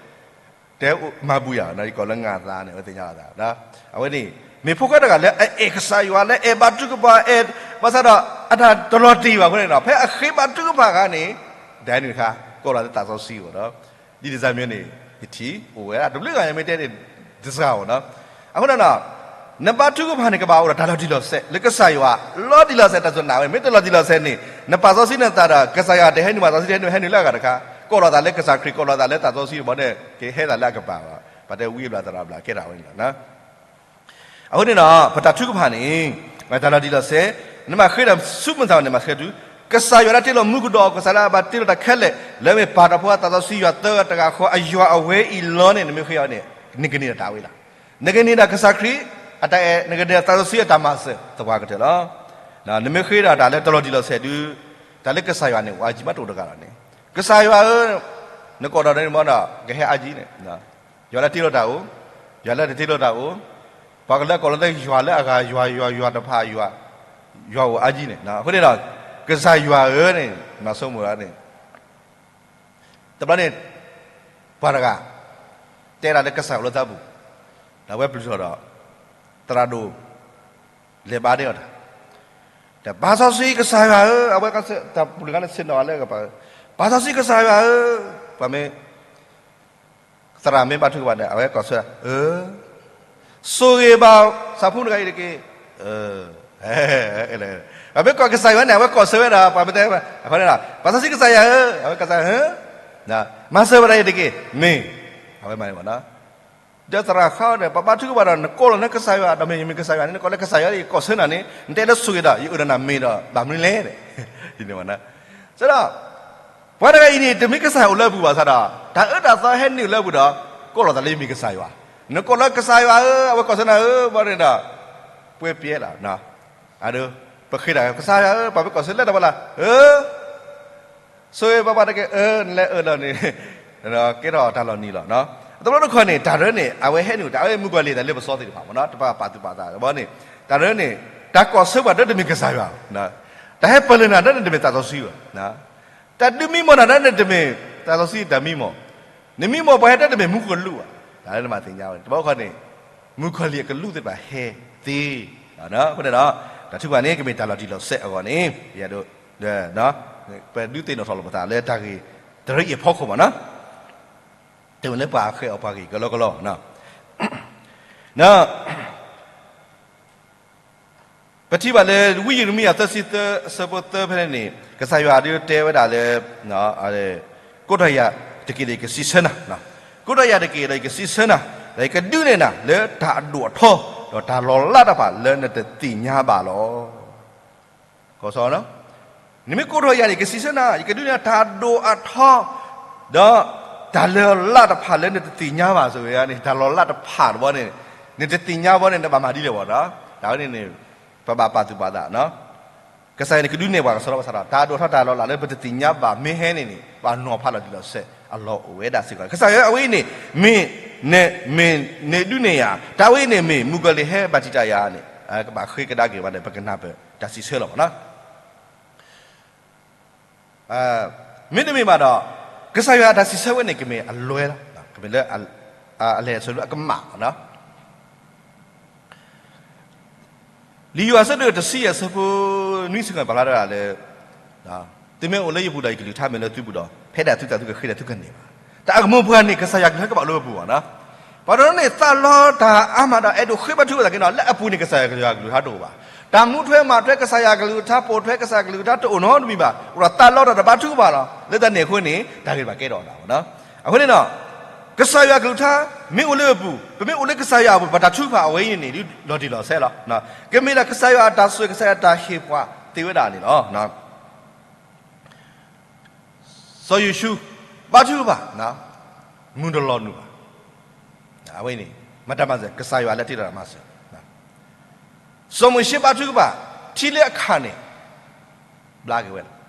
တဟဲမၤဘူးယၤ, ယကိးလၢ ငါသား န့ၣ် အဝဲသ့ၣ်ညါလီၤသး, အဝဲန့ၣ် မ့ၢ်ဖိခွါတဂၤလၢအအဲၣ်ကစၢ်ယွၤ လၢအအဲၣ်ဘါထုကဖၣ် အဲၣ်, ဘၣ်ဆၣ်ဒီး အတၢ်တလီၤတံၢ်ဘၣ်အဃိန့ၣ်ဒီး ဖဲအဃ့ဘါထုကဖၣ်အခါန့ၣ် ဒ်န့ၣ်တခါ ကိးလီၤလၢသးစီဆှံအဂီၢ်ဒီး ဒ်န့ၣ်စ့ၢ်မ့ၢ်န့ၣ် ယထံၣ်အိၣ်ဝဲဒၣ် တဘျုးဂၤညါမ့ၢ်တဲန့ၣ် တစှၤအီၤနီၤ, အဃိန့ၣ်ဒီး နဘါထုကဖၣ်န့ၣ် ကဘၣ်အိၣ်ဒီးတၢ်လီၤတံၢ်လီၤဆဲး လၢကစၢ်ယွၤ, လီၤတံၢ်လီၤဆဲး တၢ်စူၢ်နာ်ဝဲ မ့ၢ်တလီၤတံၢ်လီၤဆဲးန့ၣ် နပာ်စီဆှံနသးဒီး ကစၢ်ယွၤတဟဲနုာ် ပာ်စီဆှံတဟဲနုာ် ဟဲနုာ်လၢအဂၤတခါ, ကိးလီၤသးလၢကစၢ်ခရံာ် ကိးလီၤသးလၢသးစီဆှံ ဘၣ်န့ၣ် ကဟဲသးလၢအကပၤဘၣ်, ပှၤတဲဝံအဘျၣ်သရၣ်အဘျၣ် ကဲထီၣ်ဝဲန့ၣ်လီၤ. အဃိန့ၣ်ဒီး ပတၢ်ထုကဖၣ်န့ၣ် တၢ်လီၤတံၢ်လီၤဆဲး, နမ့ၢ်ဃ့ဒီးဆူမုၢ်သးန့ၣ် မၤဆှဲတုၤ ကစၢ်ယွၤလၢတ့လီၤမူကဒီး ကစၢ်လၢအဘၣ်တ့လီၤတၢ်ခဲလၢာ် လၢမ့ၢ်ပၢ်တၢ်ဖိသးစီဆှံယွၤသၢဂၤတဂၤဃီ အယွၤအဝဲအံၤလီၤန့ၣ် နမ့ၢ်ဃ့အီၤန့ၣ် နကန့ၢ်ဒီးတၢ်ဝဲလီၤ. နကန့ၢ်ဒီးကစၢ်ခရံာ် နကန့ၢ်ဒီးသးစီဆှံအတၢ်မၤစၢၤသပှၢ်ကတၢၢ်လီၤ. နမ့ၢ်ဃ့ဒီးတၢ်လၢတလီၤတံၢ်လီၤဆဲးဒုး တၢ်လၢကစၢ်ယွၤန့ၣ် အိၣ်အါကံမးတအိၣ်တဂၤလီၤန့ၣ်, ကစၢ်ယွၤဧၢ, နကိးဒီးန့ၣ်မ့ၢ်ဒီး ကဟဲအါကံန့ၣ် ယွၤလၢတ့လီၤတၢ်အိၣ်, ယွၤလၢတတ့လီၤတၢ်အိၣ်, ပှၤကလၢကိးလီၤသးယွၤလၢအဂၤ ယွၤ ယွၤ ယွၤတဖၣ်ယွၤ, ယွၤအိၣ်အါကံန့ၣ်, အဃိန့ၣ်ဒီး ကစၢ်ယွၤဧၢန့ၣ် မၤဆိကမိၣ်ဒၣ်န့ၣ်, တဘျီန့ၣ် ပှၤတဂၤ တဲဒၣ်လၢကစၢ်ယွၤလၢသးပူၤ, ဒီးအဝဲပျုၢ်ထီၣ်ဒီး သရၣ်ဒိၣ် လဲၤဘါန့ၢ်အီၤတၢ်, ဒီးပာ်စီဆှံကစၢ်ယွၤဧၢ, အဝဲတၢ်ပူၤတဂၤန့ၣ် ဆ့ၣ်နီၤလၢကပၤ, ပာ်စီဆှံကစၢ်ယွၤဧၢ, ပှၤမ့ၢ် သရၣ်မ့ၢ်ဘါထုကဖၣ်န့ၣ် အဝဲကိးဆၢ, ဆိၣ်ဂ့ၤဘၣ်ဆၣ်ဖိတဂၤအံၤတက့ၢ်, ပှၤမ့ၢ်ကိးကစၢ်ယွၤန့ၣ် အဝဲကိးဆၢဝဲဒၣ် ပှၤမ့ၢ်တဲ, အဃိန့ၣ်ဒီး ပာ်စီဆှံကစၢ်ယွၤဧၢ, အဝဲကစၢ်ဧၢ, မၤစၢၤဝဲဒၣ်အံၤတက့ၢ်, မ့ၢ်, အဝဲမၤန့ၣ်ဘၣ်နီၤ, ဒီးသရၣ်ဃါန့ၣ် ပဘါထုကဖၣ်ဒီး နကိးလီၤနကစၢ်ယွၤ, ဒီးမ့ၢ်ယမ့ၢ်ကစၢ်ယွၤန့ၣ် နကိးလၢကစၢ်ယွၤ ယကိးဆၢနၤန့ၣ် နတဲလၢဆိၣ်ဂ့ၤဒီး ယအၢၣ်ဒီးနၤမ့ၢ်ဒီး ဘၣ်မနုၤလဲၣ်, ဒ်န့ၣ်ဘၣ်နီၤ, စ့ၢ်ဒီး ပှၤတဂၤအံၤန့ၣ် တမ့ၢ်ကစၢ်ယွၤအိၣ်လၢအပူၤဘၣ်ဆၣ်ဒီး တၢ်အၢတၢ်သီဟဲနုာ်လၢအပူၤဒီး ကိးလီၤသးလၢယမ့ၢ်ကစၢ်ယွၤ, နကိးလၢကစၢ်ယွၤဧၢ, အဝဲကိးဆၢနၤဧၢ, ဘၣ်န့ၣ်ဒီး ပှဲၤပျဲလီၤ, အဒိ ပဃ့တၢ်ကစၢ်ယွၤဧၢ, ပှၤမ့ၢ်ကိးဆၢလၢတၢ်ဖီလာ်ဧၢ, ဆိၣ်ဂ့ၤပှၤပှၤတက့ၢ်ဧၢ, နလဲၤအၢၣ်လီၤန့ၣ် ကဲထီၣ်တၢ်လီၤနံၤလီၤ. အတဘျီတခီၣ်န့ၣ် တၢ်ဒ်န့ၣ် အဝဲဟဲနုာ်တၢ် အဝဲမုၣ်ကီၤလံၢ်အသးလၢပစီသ့ၣ်တဖၣ်မ့ၢ်နီၤ, တပာ်ပာ်သူၣ်ပာ်သးဘၣ်န့ၣ်, တၢ်ဒ်န့ၣ် တၢ်ကိးဆၢပှၤဒ်တမ့ၢ်ကစၢ်ယွၤ, တၢ်ဟဲပလၢၢ်နၤဒ်န့ၣ်တမ့ၢ်သးစီဆှံဘၣ်, တၢ်ဒုးမံမီၢ်နၤဒ်န့ၣ်တမ့ၢ်သးစီဆှံတၢ်မံမီၢ်, နမံမီၢ်ပှၤဟဲဒ်တမ့ၢ်မူကလူးဘၣ်, တၢ်လၢနမၤသ့ၣ်ညါဝဲန့ၣ် တဘျီခီၣ်န့ၣ် မုၣ်ကီၤလံၢ်အကလူးသ့ၣ်တဖၣ်ဟဲသ့, အဃိန့ၣ်ဒီး တၢ်ထုကဖၣ်န့ၣ် ကမ့ၢ်တၢ်လီၤတံၢ်လီၤဆဲးအဂီၢ်န့ၣ် ပဒုးသ့ၣ်နီၣ်ထီၣ်လိာ်ပသးလၢတၢ်ဂ့ၢ်တရၢအံၤအဖီခိၣ်မ့ၢ်နီၤ, တမ့ၢ်လၢပှၤဃဲၤအီၤပှၤဂ့ၢ်ကလီကလီ, ဒီး ပထံၣ်ဘၣ်လၢဝံယံးရမံယၤသၢဆံသၢအဆၢဖိသၢဖဲန့ၣ်န့ၣ် ကစၢ်ယွၤဒုးတဲဝဲဒၣ်လၢ ကိးထီၣ်ယၤတက့ၢ်ဒီးယကစံးဆၢနၤ, ကိးထီၣ်ယၤတက့ၢ်ဒီးယကစံးဆၢနၤ, ဒီးယကဒုးနဲၣ်နၤလၢတၢ်အဒိၣ်အထီ ဒီးတၢ်လီၤလးတဖၣ်လၢနတသ့ၣ်ညါဘၣ်လီၤ. ကီး, နမ့ၢ်ကိးထီၣ်ယၤန့ၣ် ယကစံးဆၢနၤ, ယကဒုးနဲၣ်တၢ်အဒိၣ်အထီ ဒီးတၢ်လီၤလးတဖၣ်လၢနတသ့ၣ်ညါဘၣ် စံးဝဲန့ၣ် တၢ်လီၤလးတဖၣ်တဘျီန့ၣ် နတသ့ၣ်ညါဘၣ်န့ၣ် နဘၣ်မၤဒ်လဲၣ်ဘၣ်ဒီး တၢ်ဝဲန့ၣ်န့ၣ် ပဘၣ်ပာ်သူၣ်ပာ်သး ကစၢ်ယွၤန့ၣ် ကဒုးနဲၣ်ပှၤကစီဒီဘၣ်ဆၣ်ဒီး တၢ်အဒိၣ်ထီၣ်တၢ်လီၤလးလၢပတသ့ၣ်ညါဘၣ်မ့ၢ်ဟဲန့ၣ်န့ၣ် ပှၤနီၤဖးလီၤတံၢ်လီၤဆဲးအလီၢ်အိၣ်ဝဲဒၣ်စ့ၢ်ကီး. ကစၢ်ယွၤအဝဲအံၤန့ၣ် မ့ၢ် မ့ၢ်နဒုးနဲၣ်ယၤ တၢ်ဝဲအံၤန့ၣ် မ့ၢ်မုၣ်ကီၤလံၢ်ဟဲဘၣ်တံာ်တာ်ယၤန့ၣ် ကဘၣ်ဃ့ကဒါက့ၤဘၣ်ဒီး ပကနၢ်ပၢၢ်တၢ်စံးဆၢလီၤဘၣ်နီၤ. မ့တမ့ၢ်ဘၣ်ဒီး ကစၢ်ယွၤအတၢ်စံးဆၢဝဲန့ၣ် ကမ့ၢ်အလွဲလီၤ, ကမ့ၢ်လၢ အလဲၤအဆၢဒၣ်အကမၣ်လီၤ. လံာ်ယိၤဟၣ်အဆၢဒိၣ်တဆံယဲၢ်အဆၢဖိနွံဆံဃိးန့ၣ် ပာ်ဖျါထီၣ်ဝဲဒၣ်လၢ သုမ့ၢ်အိၣ်လၢယပူၤဒီးယကလုၢ်ကထါမ့ၢ်လၢသုပူၤဒီး ဖဲဒၣ်သုသးသုကဃ့ဒီးသုကန့ၢ်ဘၣ်. တၢ်အကမူၤပှၤန့ၣ် ကစၢ်ယွၤကလုၢ်ကဘၣ်အိၣ်လၢပပူၤဘၣ်နီၤ. ပှၤတနီၤန့ၣ် သးလီတၢ်အါမးဒီး အဲၣ်ဒိးဃ့ဘါထုကဖၣ်သနာ်က့ဒီး လၢအပူၤန့ၣ် ကစၢ်ယွၤကလုၢ်ကထါတအိၣ်ဘၣ်. တၢ်မူထွဲမၤထွဲကစၢ်ယွၤကလုၢ်ကထါ ပိာ်ထွဲကစၢ်ယွၤကလုၢ်ကထါတအိၣ်နီတမံၤဘၣ်. အိၣ်ဒီးသးလီတၢ်ဒီးဘါထုကဖၣ်လီၤ. လၢတၢ်န့ၣ်အဃိန့ၣ် တၢ်ဂ့ၢ်တဖၣ်ကဲထီၣ်အသးဘၣ်နီၤ. အဃိန့ၣ်ဒီး ကစၢ်ယွၤကလုၢ်ကထါ မ့ၢ်အိၣ်လၢပပူၤ, ပမ့ၢ်အိၣ်လၢကစၢ်ယွၤအပူၤ ပတၢ်ထုကဖၣ်အဝဲအံၤန့ၣ် လီၤတံၢ်လီၤဆဲးလီၤ. ကမ့ၢ်ဒၣ်ကစၢ်ယွၤအတၢ်ဆိၣ်ဂ့ၤ ကစၢ်ယွၤအတၢ်ဟ့ၣ်ပှၤသ့ဝဲဒၣ်န့ၣ်လီၤ. စီၤယိၤၡူ ဘါထုကဖၣ်, မူတလီၤနုာ်ဘၣ်. အဝဲန့ၣ် မတၤမၤစၢၤ, ကစၢ်ယွၤလၢတ့ထီၣ်တၢ်မၤစၢၤ. စီၤမိၤၡ့ဘါထုကဖၣ်, ထံလၢအခၣ်န့ၣ် ဘျါက့ၤဝဲလီၤ.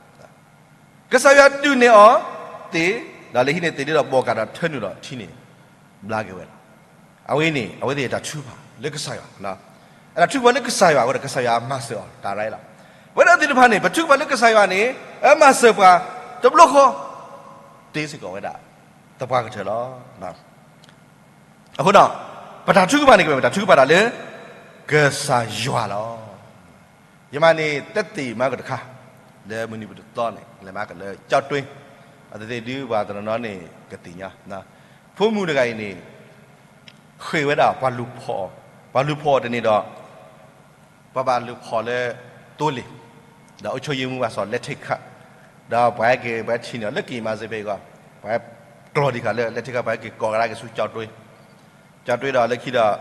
ကစၢ်ယွၤဒုးနဲၣ်အီၤသ့, ဒီးလၢဟံးန့ၢ်သ့ၣ်ဒ့ဒီး ဘီၣ်ကးဒီးထၢနုာ်ဒီးထံန့ၣ် ဘျါက့ၤဝဲလီၤ. အဝဲအံၤန့ၣ် အဝဲသ့ၣ်အတၢ်ထုကဖၣ်လၢကစၢ်ယွၤ, အတၢ်ထုကဖၣ်လၢကစၢ်ယွၤအဃိဒီး ကစၢ်ယွၤမၤစၢၤအီၤတၢ်ရၢလီၤ. ပဝဲဒၣ်သ့ၣ်တဖၣ်န့ၣ် ပထုကဖၣ်လၢကစၢ်ယွၤန့ၣ် အမၤစၢၤပှၤတဘျီဃီ သ့စ့ၢ်ကီးဝဲဒၣ် သပှၢ်ကတၢၢ်လီၤ. အဃိဒီး ပတၢ်ထုကဖၣ်န့ၣ် ကမ့ၢ်ပတၢ်ထုကဖၣ်တၢ်လၢ ကစၢ်ယွၤလီၤ. ယမၤန့ၣ် တသ့ၣ်မၤကတခါ လၢမုၢ်နံၤပတသီန့ၣ် လဲၤမၤကလၢကၠီတွ့, အသ့ၣ်သ့ၣ်ဒုးပှၤတနီၤနီၤန့ၣ် ကသ့ၣ်ညါ, ဖိမုၣ်တဂၤအံၤန့ၣ် ဃ့ၢ်ဝဲဒၣ်ပှၤလူၤဖီၣ်အီၤ, ပှၤလူၤဖီၣ်အီၤတန့ၢ်ဒီး ပှၤဘၣ်လူၤဖီၣ်လၢသိလ့ၣ်, ဒီးအုပ်ချုပ်ရေးမှူး ပှၤစီၤ လၢထံခါ, ဒီးပှၤဟဲက့ၤ ပှၤထံၣ်န့ၢ်အီၤလၢက့ၤမၤစ့ဖဲအံၤကီး, ပှၤကျီၢ်ဒံးခါလၢ လၢထံခါ ပှၤဟဲက့ၤကိးကဒါက့ၤဆူကၠီတွ့, ကၠီတွ့ဒီးလၢခံဒီး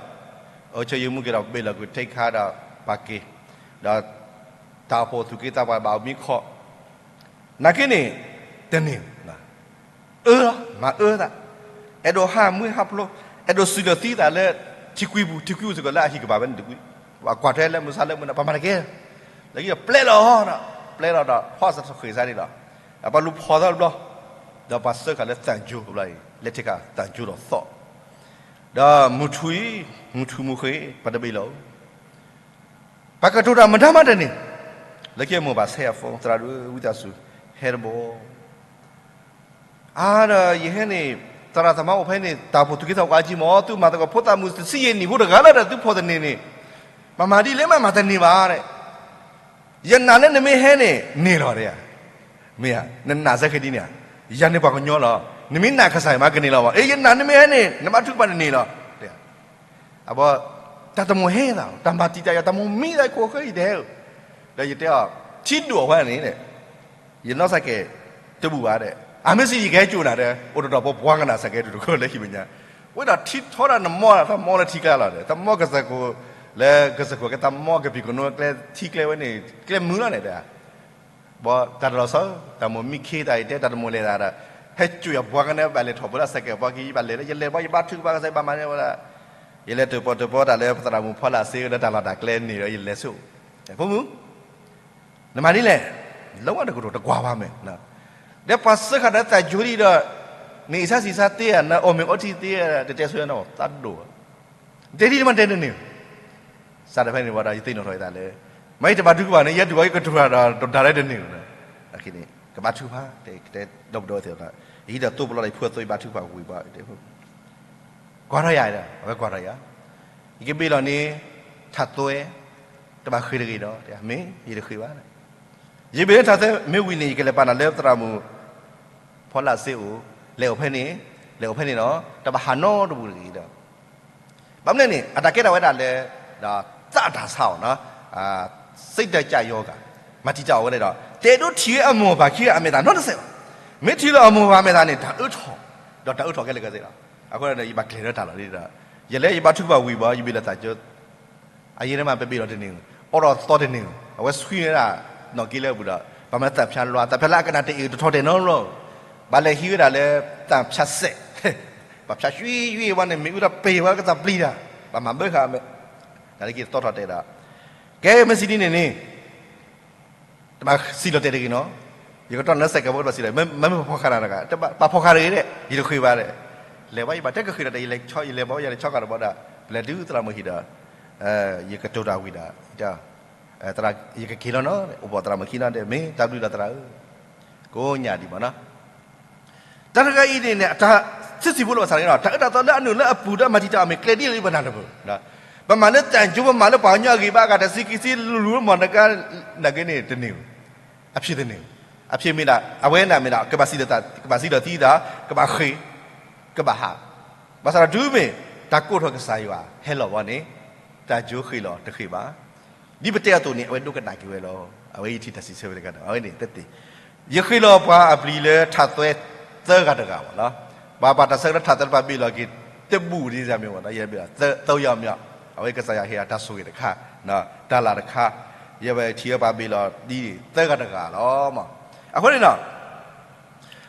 အုပ်ချုပ်ရေးမှူး က့ၤဒီးဘ့ၣ်လီၤကွံာ်ထံခါဒီးပှၤက့ၤ, ဒီးတၢ်အိၣ်ဖှိၣ်သူၣ်က့သးပှၢ်ဘၣ်အိၣ်မံခီ နာ်က့န့ၣ် တန့ၢ်, အၢလီၤ မၤအၢသး, အဲၣ်ဒိးဟးမုၢ်ဟးဖျိ, အဲၣ်ဒိးစူၤလီၤသံသးလၢ ထံကွံပူၤ, ထံကွံပူၤစ့ၢ်ကီးလၢအဟံၣ်ကဘၣ်ဝဲန့ၣ်တကွံ, ပှၤကွၢ်ထွဲလၢမုၢ်ဆါလၢမုၢ်နၤ ပှၤမၤတကဲ, လၢခံဒီးပျဲလီၤဒီး, ပျဲလီၤဒီး ဖီၣ်စးထီၣ်ဃ့ၢ်စါန့ၣ်ဒီး, ပှၤလူၤဖီၣ်သီတဘျီ, ဒီးပှၤစၢဃာ်လၢသၣ်ကၠိတဘျီအံၤ လၢထံခါသၣ်ကၠိဒီးသီၣ်, ဒီးမုၢ်ထူအံၤ, မုၢ်ထူမုၢ်ဃ့ၢ် ပှၤတဘ့ၣ်လီၤ ပှၤကတိၤတၢ်မတၤမးတန့ၢ်, လၢခံအမိၢ်ဘၣ်ဆဲးအ phone သရၣ်ဒိၣ်ဝံသးစူၤ ဟဲတဘီ, အါဒီးယဟဲန့ၣ် သရၣ်သမါအိၣ်ဖဲန့ၣ် တၢ်အိၣ်ဖှိၣ်သူၣ်က့သးပှၢ်အါကံမး သုမၤသကိးဖိသၣ်မုၣ်တဆံယဲၢ်နံၣ်ဖိတဂၤလၢဒီးသုဖီၣ်တန့ၢ်န့ၣ်, မၤမၤဒ်လဲၣ်မးမၤတန့ၢ်ဘၣ် ယနာ်လၢနမ့ၢ်ဟဲန့ၣ် န့ၢ်လီၤဒၣ်ဧါ, မ့ၢ်ဧါ, နနာ်စဲဃဲၤဒ်န့ၣ်ဧါ, ယၤန့ၣ်ပှၤကညီလီၤ, နမ့ၢ်နာ်ကစၢ်ယွၤမးကန့ၢ်လီၤဘၣ်, အ့ ယနာ်နမ့ၢ်ဟဲန့ၣ် နဘါထုကဖၣ်န့ၣ်န့ၢ်လီၤ, အဘီ, တၢ်တမိၣ်ဟဲသး တၢ်မၤတံာ်တာ်ယၤ တၢ်မိၣ်မံသးခိၣ်ဃၢအံၤတဟဲဧၢ, ဒီးယတဲအီၤ, ထံဒိၣ်အဝဲန့ၣ်, ယနီၢ်စဲးကဲး တဘူၣ်ဘၣ်ဒီး အမ့ၢ်စံးယကဟဲကၠိနၤဒီး အိၣ်တတီၤပှၤပှၤကနၣ်စဲးကဲးတခီလၢဟံၣ်မဲာ်ညါ, ဝဲဒီးထံထီဒီးနမီၢ် တၢ်မီၢ်လၢထံကျါလီၤဒီး တၢ်မီၢ်ကစၢၢ်ခိၣ် လၢကစၢၢ်ခိၣ်ကသးမီၢ်ကပံာ်ကနိကျဲထံကျဲဝဲန့ၣ် ကျဲမုၢ်လီၤန့ၣ်ဒီး ဘီတၢ်တလီၤဆီ တၢ်မိၣ်မံခ့သးအံၤတဲ တၢ်တမိၣ်လဲၤသးဒီး ဟဲကၠိယၤပှၤကနၣ်ဘၣ်လဲၤထီၣ်ဖိလၢစဲးကဲးပှၤကံ ယဘၣ်လဲၤလၢ ယလဲၤဘီ ယဘါထုကဖၣ်ကစၢ်ယွၤဘၣ်မၤန့ၢ်ဝဲဒၣ်, ယလဲၤတၢၣ်ပီၣ်တၢၣ်ပီတၢ်လၢပသရၣ်မုၣ်ဖီလာ်စ့လၢတၢ်လီၢ်တၢ်ကျဲန့ၣ်ဒီး ယလဲၤဆိ ဖိမုၣ် နမၤဒ်လဲၣ်, လၢဝဲတကတိၤတကွၢ်ဘၣ်မ့ၢ်, ဒီးပှၤစၢဃာ်ဒီးသးကၠိဒံးဒီး နအံၤဆါစံးဆါသ့ဧါ နအီၣ်မ့ၤအီထံသ့ဧါ တတဲဆိနီၤ သးဒိၣ်, တဲဒ်န့ၣ်မးတဲတန့ၢ်, စးထီၣ်ဖဲန့ၣ်ဝံၤဒီး ယသ့ၣ်နီၣ်ထီၣ်ယသးလၢ မ့ၢ်ယတဘါထုကဖၣ်န့ၣ် ယဲဒုးဝဲယကတိၤတၢ်ဒီးတၢ်လၢတန့ၢ်, ကဘါထုကဖၣ် တဲဒီပုၢ်ဒီဝဲၢ်သ့ၣ်ဒီး ယဟံးဒီးသိၣ်ပလီၢ်ဒီးယဖိအသိးယဘါထုကဖၣ်ဝံၤဘၣ် ကွၢ်ထီၣ်ယၤဒီး အဝဲကွၢ်ထီၣ်ယၤ, ယကဘ့ၣ်လီၤန့ၣ် ထးသွဲ တဘၣ်ဃ့ၢ်တဂ့ၤဒီး မ့ၢ်ယတဃ့ၢ်ဘၣ်, ယဘ့ၣ်လၢထးသွဲ မ့ၢ်ဝံၤန့ၣ် ယကလဲၤပာ်နၤလၢသရၣ်မုၣ် ဖီလာ်စ့အိၣ်, လဲၤအိၣ်ဖဲန့ၣ်, လဲၤအိၣ်ဖဲန့ၣ်ဒီး တဘၣ်ဟးနီတဘူၣ်တဂ့ၤဒီး, ဘၣ်မနုၤန့ၣ် အတၢ်ကဲထီၣ်ဝဲဒၣ်လၢ ဒီးသးတၢ်ဆါအီၤနီၤ, စိတ်ဓာတ်ကျရောဂါ မၤတံာ်တာ်အီၤဝဲဒၣ်ဒီး တအဲၣ်ဒိးထံၣ်ဝဲအမိၢ်အပၢ်ခံဂၤအမဲာ်သးနီတစဲးဘၣ်. မ့ၢ်ထံၣ်လၢအမိၢ်အပၢ်အမဲာ်သးန့ၣ် တၢ်အၢထီၣ်, ဒီးတၢ်အၢထီၣ်ခဲလၢာ်ခဲဆ့လီၤ. အဃိဒီး ယဘၣ်ကျဲၤလၢတၢ်လီၤဒ်ဒီး ယလဲၤယဘါထုကဖၣ်ဝံၤဘၣ် ယဘ့ၣ်လီၤသးကၠိ အယဲၢ်မး ပဘ့ၣ်လီၤတန့ၢ်, အိးထီၣ်သီတန့ၢ်, အဝဲဆှံဝဲဒၣ် နီၣ်က့လၢအပူၤဒီး ပှၤမၤသးဖျါလွါ သးဖျါလၢအကနၣ်တအ့ၣ်တထီၣ်တဲာ်နီတဘျီ, ဘၣ်လဲၤဟံးဝဲဒၣ်လၢ သးဖျါစဲး, ပှၤဖျါရွံရွံဝဲန့ၣ် မ့ၣ်အူတပ့ၤဝဲကသးပျံၤတၢ်, ပှၤမၤဘၢဃာ်အမဲာ်, တၢ်လၢကသီၣ်ထီၣ်တဲာ်ဒီး ကဲမ့ၢ်စံးဒ်န့ၣ်န့ၣ် တဘၣ်စံးလီၤတဲာ်တဂ့ၤနီၤ, ယကတီၢ်နၢ်စဲးကဲးဖိတဘၣ်စံးလီၤ, မ့မ့ၢ်ပှၤဖီၣ်ဃာ်နၤတဂၤ, ပှၤဖီၣ်ဃာ်တဂ့ၤဒဲး ယတဃ့ဘၣ်ဒဲး, လဲၤဘၣ်ယဘၣ်တဲကဃ့ဒီး ယလဲၤဘၣ်ယလဲၤဆီကဒီးဘၣ်ဒီး ပလဲၤတုၤသရၣ်မုၣ်ဟံၣ်ဒီး ယကတိၤတၢ်ဝံၤဒီး ယကက့ၤလီၤနီၤ, အိၣ်ဘၣ်သရၣ်မုၣ်ခံနီၤဒီး မ့ၢ်တၢ်ဘျုးလီၤသရၣ်ဧၢ, ကိးညါဒံးဘၣ်နီၤ တၢ်တဂၤအံၤန့ၣ်န့ၣ် အတၢ်စံးဆံးဖိလၢဘၣ်ဆၣ်န့ၣ်ဒီး တၢ်အၢတၢ်သီလၢအနုာ်လၢအပူၤဒီးမၤတံာ်တာ်အီၤမ့ၢ်ကျဲဒ်လဲၣ်ပနၢ်တပၢၢ်, ပမၤလၢတၢ်ကၠိ ပမၤလၢပှၤကညီအဂံၢ်ဘါအဂၤ တၢ်စံးက့ၤစံးလူၤလူၤမၤနကါ နာ်က့န့ၣ်တန့ၢ်, အဖျ့တန့ၢ်, အဖျ့မ့ၢ်ဒၣ် အဝဲန့ၣ်မ့ၢ်ဒၣ် ကဘၣ်စံးလီၤသံသး ကဘၣ်ဃ့, ကဘၣ်ဟး, ဘၣ်ဆၣ်ဒီးတုၤမ့ၢ် တၢ်ကိးထီၣ်ကစၢ်ယွၤဟဲလီၤဘၣ်န့ၣ် တၢ်ကၠိဃ့ၢ်လီၤတဃ့ၢ်ဘၣ် ဒ်ပတဲအသိးန့ၣ် အဝဲဒိကနၣ်က့ၤဝဲလီၤ. အဝဲယထံၣ်တၢ်စံးဆၢဝဲတဂၤဒီး အဝဲန့ၣ်သ့ၣ်သ့ၣ်, ယဃ့ၢ်လီၤပှၤအပျံၤလၢထးသွဲသၢဂၤတဂၤဘၣ်လီၤ. ပှၤဘၣ်တၢ်ဆၢကတီၢ်ထးသွဲတဖၣ်ဘ့ၣ်လီၤက့ၤ တဘူၣ်ဒ်စၢ်မ့ၢ်ဝဲဒီး ယဘ့ၣ်လီၤသၢယီၤမ့ၢ်, အဝဲကစၢ်ယွၤဟ့ၣ်အတၢ်ဆိၣ်ဂ့ၤတခါ, တၢ်လၢ်တခါ, ယဝဲထံၣ်ဝဲပှၤဘ့ၣ်လီၤဒ်သၢဂၤတဂၤလီၤ. အဃိန့ၣ်ဒီး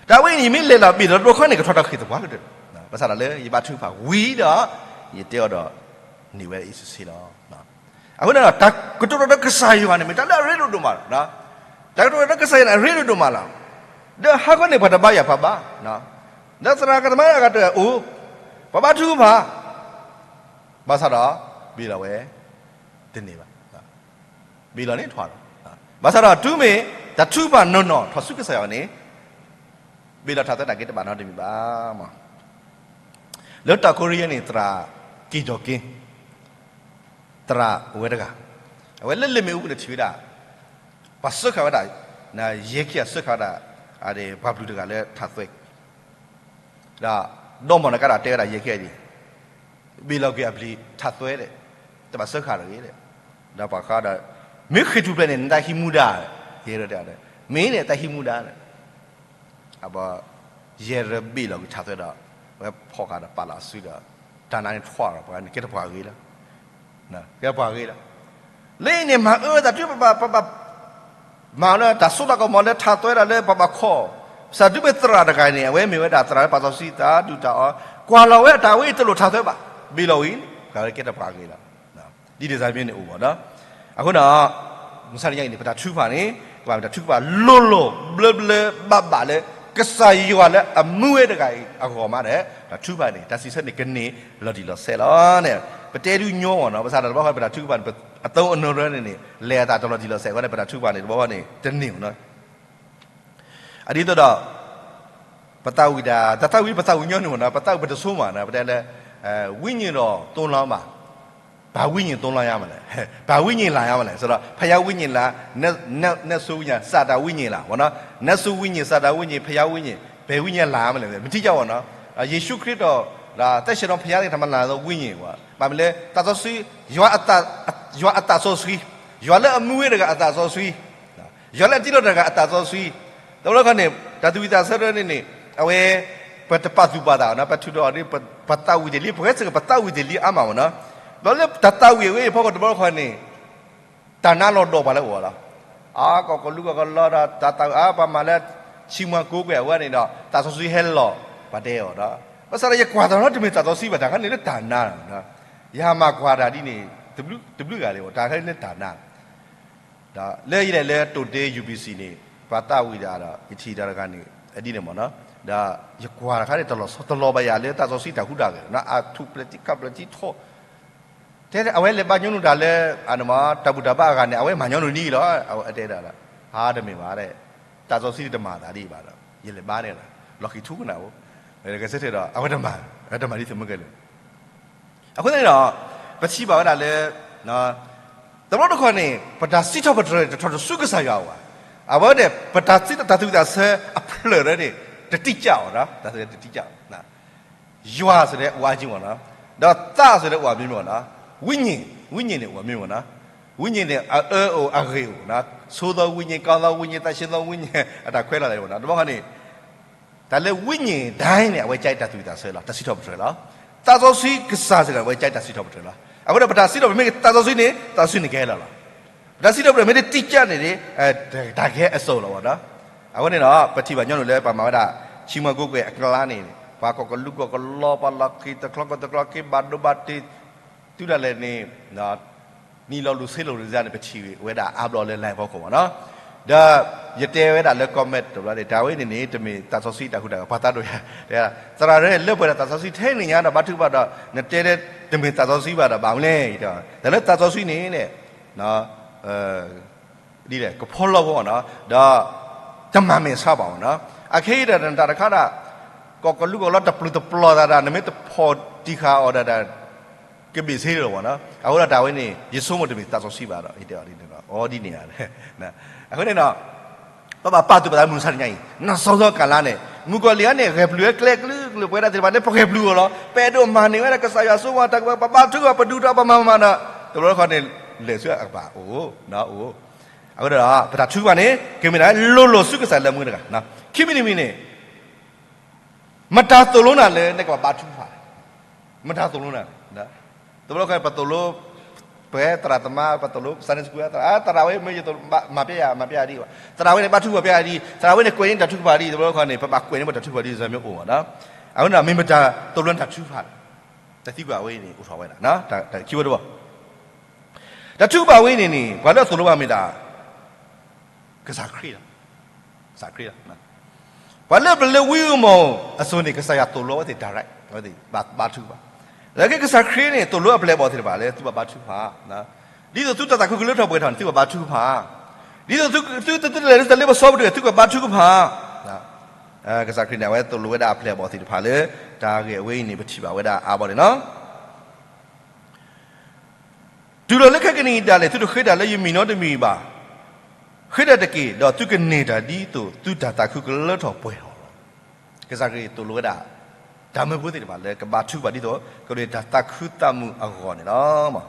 တၢ်ဝဲအံၤန့ၣ် ယမ့ၢ်လဲၤလီၤဘ့ၣ်လီၤဒိခီန့ၣ် ကထီၣ်တၢ်ဃ့ၢ်သပှၢ်ကတၢၢ်, ဘၣ်ဆၣ်ဒီးလၢ ယဘါထုကဖၣ်ဝံၤဒီး ယတဲအီၤဒီး န့ၢ်ဝဲအံၤစ့ၢ်ကီးလီၤ. အဃိန့ၣ်ဒီး တၢ်ကတိၤတၢ်ဒီးကစၢ်ယွၤန့ၣ် မ့ၢ်တၢ်လၢအရ့ဒိၣ်ဒိၣ်မးလီၤ. တၢ်ကတိၤတၢ်ဒီးကစၢ်ယွၤန့ၣ် အရ့ဒိၣ်ဒိၣ်မးလီၤ. ဒီးဟါခီန့ၣ် ပှၤတဘါယွၤပှၤဘါ, ဒီးသရၣ်ကမါအဂၤတအိၣ်, ပှၤဘါထုကဖၣ်, ဘၣ်ဆၣ်ဒီး ဘ့ၣ်လီၤဝဲ တန့ၢ်ဘၣ်. ဘ့ၣ်လီၤန့ၣ်ထွါလီၤ. ဘၣ်ဆၣ်ဒီးတုၤမ့ၢ် တၢ်ထုကဖၣ်နီၢ်နီၢ်ထီၣ်ဆူကစၢ်ယွၤန့ၣ် ဘ့ၣ်လီၤထးသွဲတၢ်က့တဘၣ်နီတမံၤဘၣ်. လၢတီၤခိရံယါန့ၣ် သရၣ်က့ၤဒီးက့ၤ သရၣ်ဝဲတဂၤ, အဝဲလၢလ့ၣ်မ့ၣ်အူပူၤန့ၣ်ထံၣ်ဝဲဒၣ် ပှၤစၢဃာ်ဝဲဒၣ်, ယဲၢ်ခံဂၤစၢဃာ်ဝဲဒၣ် ပှၤဘျုးတဂၤလၢထးသွဲ ဒီး ဒီမီၢ်နကါဒီးတဲဝဲဒၣ်ယဲၢ်ခံဂၤအံၤ, ဘ့ၣ်လီၤက့ၤအပျံၤထးသွဲဒဲး, တဘၣ်စၢဃာ်တဂ့ၤဒဲး, ဒီးပှၤဃါဒီး မ့ၢ်ဃ့ၢ်ထူၣ်ဖျဲးန့ၣ် နတၢ်ဟံးမူဒါ, ယဲၢ်ဒီးတဲ, မ့ၢ်န့ၣ်တၢ်ဟံးမူဒါ အဘီ ယဲၢ်ဘ့ၣ်လီၤက့ၤထးသွဲဒီး ဝဲဖီၣ်ဃာ်ဒီးပာ်လီၤအစုဒီး တၢ်နါန့ၣ်ထွါဒီး ပှၤန့ၣ်ကဲထီၣ်ပှၤဂ့ၤလီၤ, ကဲထီၣ်ပှၤဂ့ၤလီၤ. လၢအံၤန့ၣ် မၤအၢသးတုၤပဘၣ် ပဘၣ် မၤလၢတၢ်စိတၢ်ကမီၤလၢထးသွဲဒၣ်လၢပဘၣ်ခီၣ်, ဘၣ်ဆၣ်တုၤမ့ၢ်သရၣ်တဂၤန့ၣ် အဝဲမ့ၢ်ဝဲဒၣ်သရၣ်လၢပာ်စီဆှံသးဒူၣ်တၢ်အီၣ်, ကွၢ်လီၤဝဲအတၢ်ဝဲအံၤတလိၣ်ထးသွဲဘၣ်, ဘ့ၣ်လီၤဝံၤ ပှၤကဲထီၣ်ပှၤဂ့ၤလီၤ. ဒ်န့ၣ်စ့ၢ်မ့ၢ်န့ၣ်အိၣ်ဘၣ်ဒီး အဃိန့ၣ် မုၢ်ဆါတနံၤအံၤန့ၣ် ပတၢ်ထုကဖၣ်န့ၣ် ကဘၣ်မ့ၢ်တၢ်ထုကဖၣ်လိၤလိၤဘျၢဘျၢဘၣ်ဘၣ်လၢ ကစၢ်ယွၤလၢအမူဝဲတဂၤအံၤအဂီၢ်မးဒီး တၢ်ထုကဖၣ်န့ၣ် တၢ်စံးဆၢန့ၣ်ကန့ၢ်လီၤတံၢ်လီၤဆဲးလီၤန့ၣ် ပတဲဒုးညီမ့ၢ်နီၤ ဘၣ်ဆၣ်ဒီးတဘျီဃီပတၢ်ထုကဖၣ်န့ၣ် အသီအနၢရၢန့ၣ်န့ၣ် လဲၤအသးတလီၤတံၢ်လီၤဆဲးအဃိန့ၣ် ပတၢ်ထုကဖၣ်န့ၣ် တဘျီဃီန့ၣ် တန့ၢ်မ့ၢ်နီၤ အဒ်သိးဒီး ပသးဝံၣ်တၢ် တၢ်သးဝံၣ် ပသးဝံၣ်ညီနုၢ်မ့ၢ်နီၤ ပသးဝံၣ်ပတဆိကမိၣ်နီၤ ပတဲလၢ ဝိညာဉ်တော်သုံးပါး ဘာဝိညာဉ်သုံးပါးရမလဲၣ် ဘာဝိညာဉ်လာရမလဲၣ် ဆိုတော့ ဘုရားဝိညာဉ်လာ နတ် နတ် နတ်ဆိုးဝိညာဉ် စာတန်ဝိညာဉ်လာပေါ့နော် နတ်ဆိုးဝိညာဉ် စာတန်ဝိညာဉ် ဘုရားဝိညာဉ် ဘယ်ဝိညာဉ်လာရမလဲၣ် မထံကြပါဘူးနော် ယေရှုခရစ်တော် ဒီးသက်ရှင်သောဘုရားသခင် ထမလာသောဝိညာဉ်ပေါ့ ဘာမလဲ သးစီဆှံ ယွၤအသး ယွၤအသးစီဆှံ ယွၤလၢအမူဝဲတဂၤအသးစီဆှံ ယွၤလၢအတ့လီၤတဂၤအသးစီဆှံ တဘျီခီန့ၣ် တၢ်သူၣ်ဝံၣ်သးဆၢန့ၣ်န့ၣ် အဝဲ ပတပာ်သူၣ်ပာ်သးနီၤ ပထုးထီၣ်ဒ် ပသးဝံၣ်တ့ၢ်လံ ပဝဲစ့ၢ်ကီးပသးဝံၣ်တ့ၢ်လံအါမးမ့ၢ်နီၤ ဒီးလၢတၢ်သးဝံၣ်အဝဲအံၤဖီခိၣ်တဘျီခီန့ၣ် တၢ်နါလီၤဒီးပှၤလၢအအိၣ်လီၤ အါ ကီၢ်ကလူးကီၢ်ကလီဒီး တၢ်သးဝံၣ်အါ ပှၤမၤလၢ ဆံမွၤကိးကွဲၢ်အဝဲန့ၣ်ဒီး သးစီဆှံဟဲလီၤ ပှၤတဲအီၤဒီး ဘၣ်ဆၣ်ဒီးယကွၢ်တၢ်နီတမံၤသးစီဆှံဘၣ် တၢ်ခါန့ၣ်လၢတၢ်နါ ယဟးမၤကွၢ်တၢ်ဒ်န့ၣ် တဘျုးဂၤလံ တၢ်ခါန့ၣ်လၢတၢ်နါ ဒီးလၢယလဲၤလၢတိၢ်ဒ့ ယူပီစံၣ် န့ၣ် ပှၤသးဝံၣ်တၢ်ဒီး ယထံၣ်တၢ်တဂၤန့ၣ် အဒ်န့ၣ်မ့ၢ်နီၤ ဒီးယကွၢ်တၢ်ခါန့ၣ် တလီၤဆီတလီၤဘၣ်ယၤလၢသးစီဆှံတၢ်ဟူးတၢ်ဂဲၤ အထူၣ်ပျဲၤထံခးပျဲၤထံထီၣ် တဲအဝဲလဲၤဘါညီနုၢ်တၢ်လၢ တၢ်ဘူၣ်တၢ်ဘါအဂၤန့ၣ် အဝဲမၤညီနုၢ်န့ၣ်လီၤ အဝဲတဲဒၣ်ဒီး ဟါတမ့ၢ်ဘၣ် သးစီဆှံတမၤသးဒ်အံၤဘၣ်ဒီး ယလဲၤဘါန့ၣ်လီၤ လီၢ်ခံထူကနၣ်အိၣ် ကစၢ်ထၢၣ်ဒီး အဝဲတမၤ အဝဲတမၤဒ်သိးမုၢ်ကဲလၢာ် အဃိသတးန့ၣ်ဒီး ပထံၣ်ဘၣ်ဝဲဒၣ်လၢ တဘျီတခီၣ်န့ၣ် ပတၢ်စံးထီၣ်ပတြၢၤတထီၣ်တဆူကစၢ်ယွၤအအိၣ်ဘၣ်. အဝဲန့ၣ် ပတၢ်စံးထီၣ်တၢ်သူၣ်ဝံၣ်သးဆၢအဖျၢၣ်လၢန့ၣ် တတိကျအီၤ, တတိကျအီၤ. ယွၤဆိုတဲ့ ဝါကြီးပေါ့နော်. ဒီးသးဆိုတဲ့ ဝါမျိုးပေါ့နော်. ဝိညာဉ်, ဝိညာဉ်နဲ့ ဝါမျိုးပေါ့နော်. ဝိညာဉ်န့ၣ် အအၢအိၣ်အဂ့ၢ်အိၣ်, ဆိသောဝိညာဉ်, ကောင်းသောဝိညာဉ်, သန့်ရှင်းသောဝိညာဉ်, အတၢ်ခွဲးလီၤသးန့ၣ်, တဘျီဃီန့ၣ် တၢ်လၢ ဝိညာဉ်ဒိၣ်န့ၣ် အဝဲကဲတၢ်သူၣ်ဝံၣ်သးဆၢလီၤ, တၢ်စံးထီၣ်ပတြၢၤလီၤ. သးစီဆှံကစၢ်စ့ၢ်ကီး အဝဲကဲတၢ်စံးထီၣ်ပတြၢၤလီၤ. အဃိဒီး ပတၢ်စံးထီၣ်ပတြၢၤမ့ၢ်သးစီဆှံန့ၣ် သးစီဆှံန့ၣ်ကဟဲလီၤလီၤ. ပတၢ်စံးထီၣ်ပတြၢၤမ့ၢ်တတိကျန့ၣ် တၢ်ကဟဲအစိၤလီၤဘၣ်ဒီး, အဃိန့ၣ်ဒီး ပထံၣ်ဘၣ်ညီနုၢ်လၢပှၤမၤဝဲဒၣ် ဆံမွဲကိးကွဲၢ်အကျါန့ၣ်, ပှၤကီၢ်ကလူးကီၢ်ကလီ, ပှၤလီၢ်ခံတချီကီၢ်တချီ, က့ၤဘၣ်ဒိဘၣ်ထံး, တုၤဒၣ်လဲာ်န့ၣ် နံၤလီၤလူၤဆ့လီၤလူၤန့ၣ် ပထံၣ်ဝဲဒၣ်အါဘျီလၢ live ဖီခိၣ်မ့ၢ်နီၤ. ဒီးယတဲဝဲဒၣ်လၢ comment တဘျီန့ၣ် တၢ်ဝဲန့ၣ်န့ၣ် တမ့ၢ်သးစီဆှံတၢ်ဟူးတၢ်ဂဲၤ ပှၤသးဒိၣ်ယၤ, သရၣ်ဒ်လၢပှဲၤဒီးသးစီဆှံထဲန့ၣ်ညါဒီး ဘါထုကဖၣ်ဒီး နတဲလၢတမ့ၢ်သးစီဆှံဘၣ်ဒီး ဘၣ်မနုၤလဲၣ်, တၢ်လၢသးစီဆှံန့ၣ် ဒ်လဲၣ် ကဖီလီဖိနီၤ, ဒီးတမၤမဲာ်ဆှးဘၣ်မ့ၢ်နီၤ. အခဲအံၤဒီး တၢ်တခါဒၣ် ကီၢ်ကလူးကီၢ်ကလီ တပျုာ်တပျီၤသးဒၣ် နမ့ၢ်တဖီၣ်တံၢ်ဃာ်အီၤဒၣ်ဒၣ် ကဘ့ၣ်ဆ့လီၤမ့ၢ်နီၤ. အဃိဒီးတၢ်ဝဲန့ၣ် ယဆိကမိၣ်တမ့ၢ်သးစီဆှံဘၣ်ဒီး ယတဲအီၤဒ်န့ၣ်လီၤ, အီဒ်န့ၣ်ဧါ. အဃိန့ၣ်ဒီး ပဘၣ်ပာ်သူၣ်ပာ်သးမုၢ်မဆါတနံၤအံၤ နီၢ်စီၤစီၤကၤလါန့ၣ် မုၣ်ကီၤလံၢ်အံၤန့ၣ် ဂဲၤပျုၢ်ဝဲကျဲကလုာ်ကလုာ် ပဝဲဒၣ်သ့ၣ်တဖၣ်န့ၣ် ပဂဲၤပျုၢ်အီၤလီၤ. ပအဲၣ်ဒိးမၤန့ၢ်ဝဲဒၣ်ကစၢ်ယွၤအစိကမီၤတၢ်ကပၤ ပဘါထုကဖၣ် ပဒုးတၢ် ပမၤမၤဒီး တဘျီတခီန့ၣ် လဲၤဆူအကပၤအိၣ်, အိၣ်. အဃိဒီး ပတၢ်ထုကဖၣ်န့ၣ် ကမ့ၢ်ဒၣ် လိၤလိၤဆူကစၢ်လၢအမူတဂၤ, ခံမံၤတမံၤန့ၣ် မတၤသိၣ်လိနၤလၢနကဘၣ်ဘါထုကဖၣ်, မတၤသိၣ်လိနၤ, တဘျီခီပသိၣ်လိ ပှၤသရၣ်သမါ ပသိၣ်လိ Sunday school သရၣ်, သရၣ်ဝဲမ့ၢ်ယသိၣ် မၤပျဲယၤ မၤပျဲယၤဒ်အံၤ, သရၣ်ဝဲန့ၣ် ဘါထုကဖၣ်ပျဲယၤဒ်အံၤ, သရၣ်ဝဲန့ၣ် ကွဲးန့ၢ်တၢ်ထုကဖၣ်ဒ်အံၤ, တဘျီခီန့ၣ် ပဘၣ်ကွဲးန့ၢ်ပတၢ်ထုကဖၣ်ဒ်အံၤ မ့ၢ်အိၣ်မ့ၢ်နီၤ. အဃိန့ၣ် မ့ၢ်မတၤသိၣ်လိနၤတၢ်ထုကဖၣ်, တၢ်သံကွၢ်ဝဲအံၤန့ၣ် အိၣ်ထီၣ်ဝဲဒၣ်, ခံဝဲတဘီ တၢ်ထုကဖၣ်ဝဲန့ၣ်န့ၣ် ပှၤလၢအသိၣ်လိဘၣ်မ့ၢ်ဒၣ် ကစၢ်ခရံာ်လီၤ. ကစၢ်ခရံာ်လီၤ. ပှၤလၢပလၢဝံအမီၢ်အစိၤန့ၣ် ကစၢ်ယွၤသိၣ်လိအဝဲသ့ၣ် direct အဝဲသ့ၣ်ဘါထုကဖၣ်, လၢက့ကစၢ်ခရံာ်န့ၣ် သိၣ်လိအပျဲၢ်အဘီၣ်သ့ၣ်တဖၣ်လၢ သုဘၣ်ဘါထုကဖၣ်, ဒ်သိးသုတၢ်သးခုကလၢထီၣ်ပှဲၤထီၣ်န့ၣ် သုကဘၣ်ဘါထုကဖၣ်, ဒ်သိးသုသုတလဲၤသုတလဲၤပစီပဒိၣ် သုကဘၣ်ဘါထုကဖၣ်, ကစၢ်ခရံာ်န့ၣ် အဝဲသိၣ်လိဝဲဒၣ်အပျဲၢ်အဘီၣ်သ့ၣ်တဖၣ်လၢ တၢ်ဂ့ၢ်အဝဲအံၤန့ၣ် ပထံၣ်ဘၣ်ဝဲဒၣ်အါဘီန့ၣ်လီၤ. တုၤလီၤလၢခဲကနံၣ်အံၤဒၣ်လဲာ် သုတဃ့တၢ်လၢယမံၤနီတမံၤဘၣ်, ဃ့တၢ်တက့ၢ်, ဒီးသုကန့ၢ်တၢ်ဒ်သိးသုတၢ်သးခုကလၢထီၣ်ပှဲၤထီၣ်လီၤ. ကစၢ်ခရံာ်သိၣ်လိဝဲဒၣ် တၢ်မၢဖိသ့ၣ်တဖၣ်လၢကဘါထုကဖၣ်ဒ်သိး ကဒိးတၢ်သးခုသးမုာ်အဂီၢ်န့ၣ်လီၤ.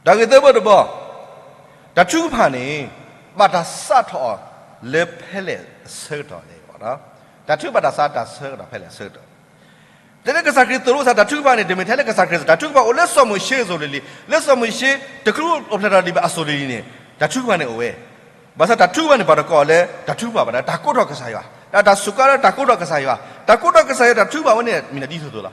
တၢ်ဂ့ၢ်သၢဘီတဘီ, တၢ်ထုကဖၣ်န့ၣ် ဘၣ်တၢ်စးထီၣ်အီၤလၢဖဲလဲၣ်အဆၢကတီၢ်လဲၣ်. တၢ်ထုကဖၣ်ဘၣ်တၢ်စးထီၣ်တၢ်ဆၢကတီၢ်ဖဲလဲၣ်အဆၢကတီၢ်, တဲလၢကစၢ်ခရံာ်သိၣ်လိအသး တၢ်ထုကဖၣ်န့ၣ် တမ့ၢ်ထဲလၢကစၢ်ခရံာ် တၢ်ထုကဖၣ်အိၣ်လၢစီၤမိၤၡ့အစိၤလံၤလံၤ, လၢစီၤမိၤၡ့ တချုးအိၣ်ဖျဲၣ်ထီၣ်ဒံးဘၣ်အစိၤလံၤလံၤန့ၣ် တၢ်ထုကဖၣ်န့ၣ်အိၣ်ဝဲ, ဘၣ်ဆၣ်တၢ်ထုကဖၣ်န့ၣ် ပှၤတကိးလၢ တၢ်ထုကဖၣ်ဘၣ်ဒီး တၢ်ကိးထီၣ်ကစၢ်ယွၤ, ဒီးတၢ်စူးကါလၢတၢ်ကိးထီၣ်ကစၢ်ယွၤ, တၢ်ကိးထီၣ်ကစၢ်ယွၤ တၢ်ထုကဖၣ်ဝဲန့ၣ် မ့ၢ်နဒ်သိးသိးလီၤ.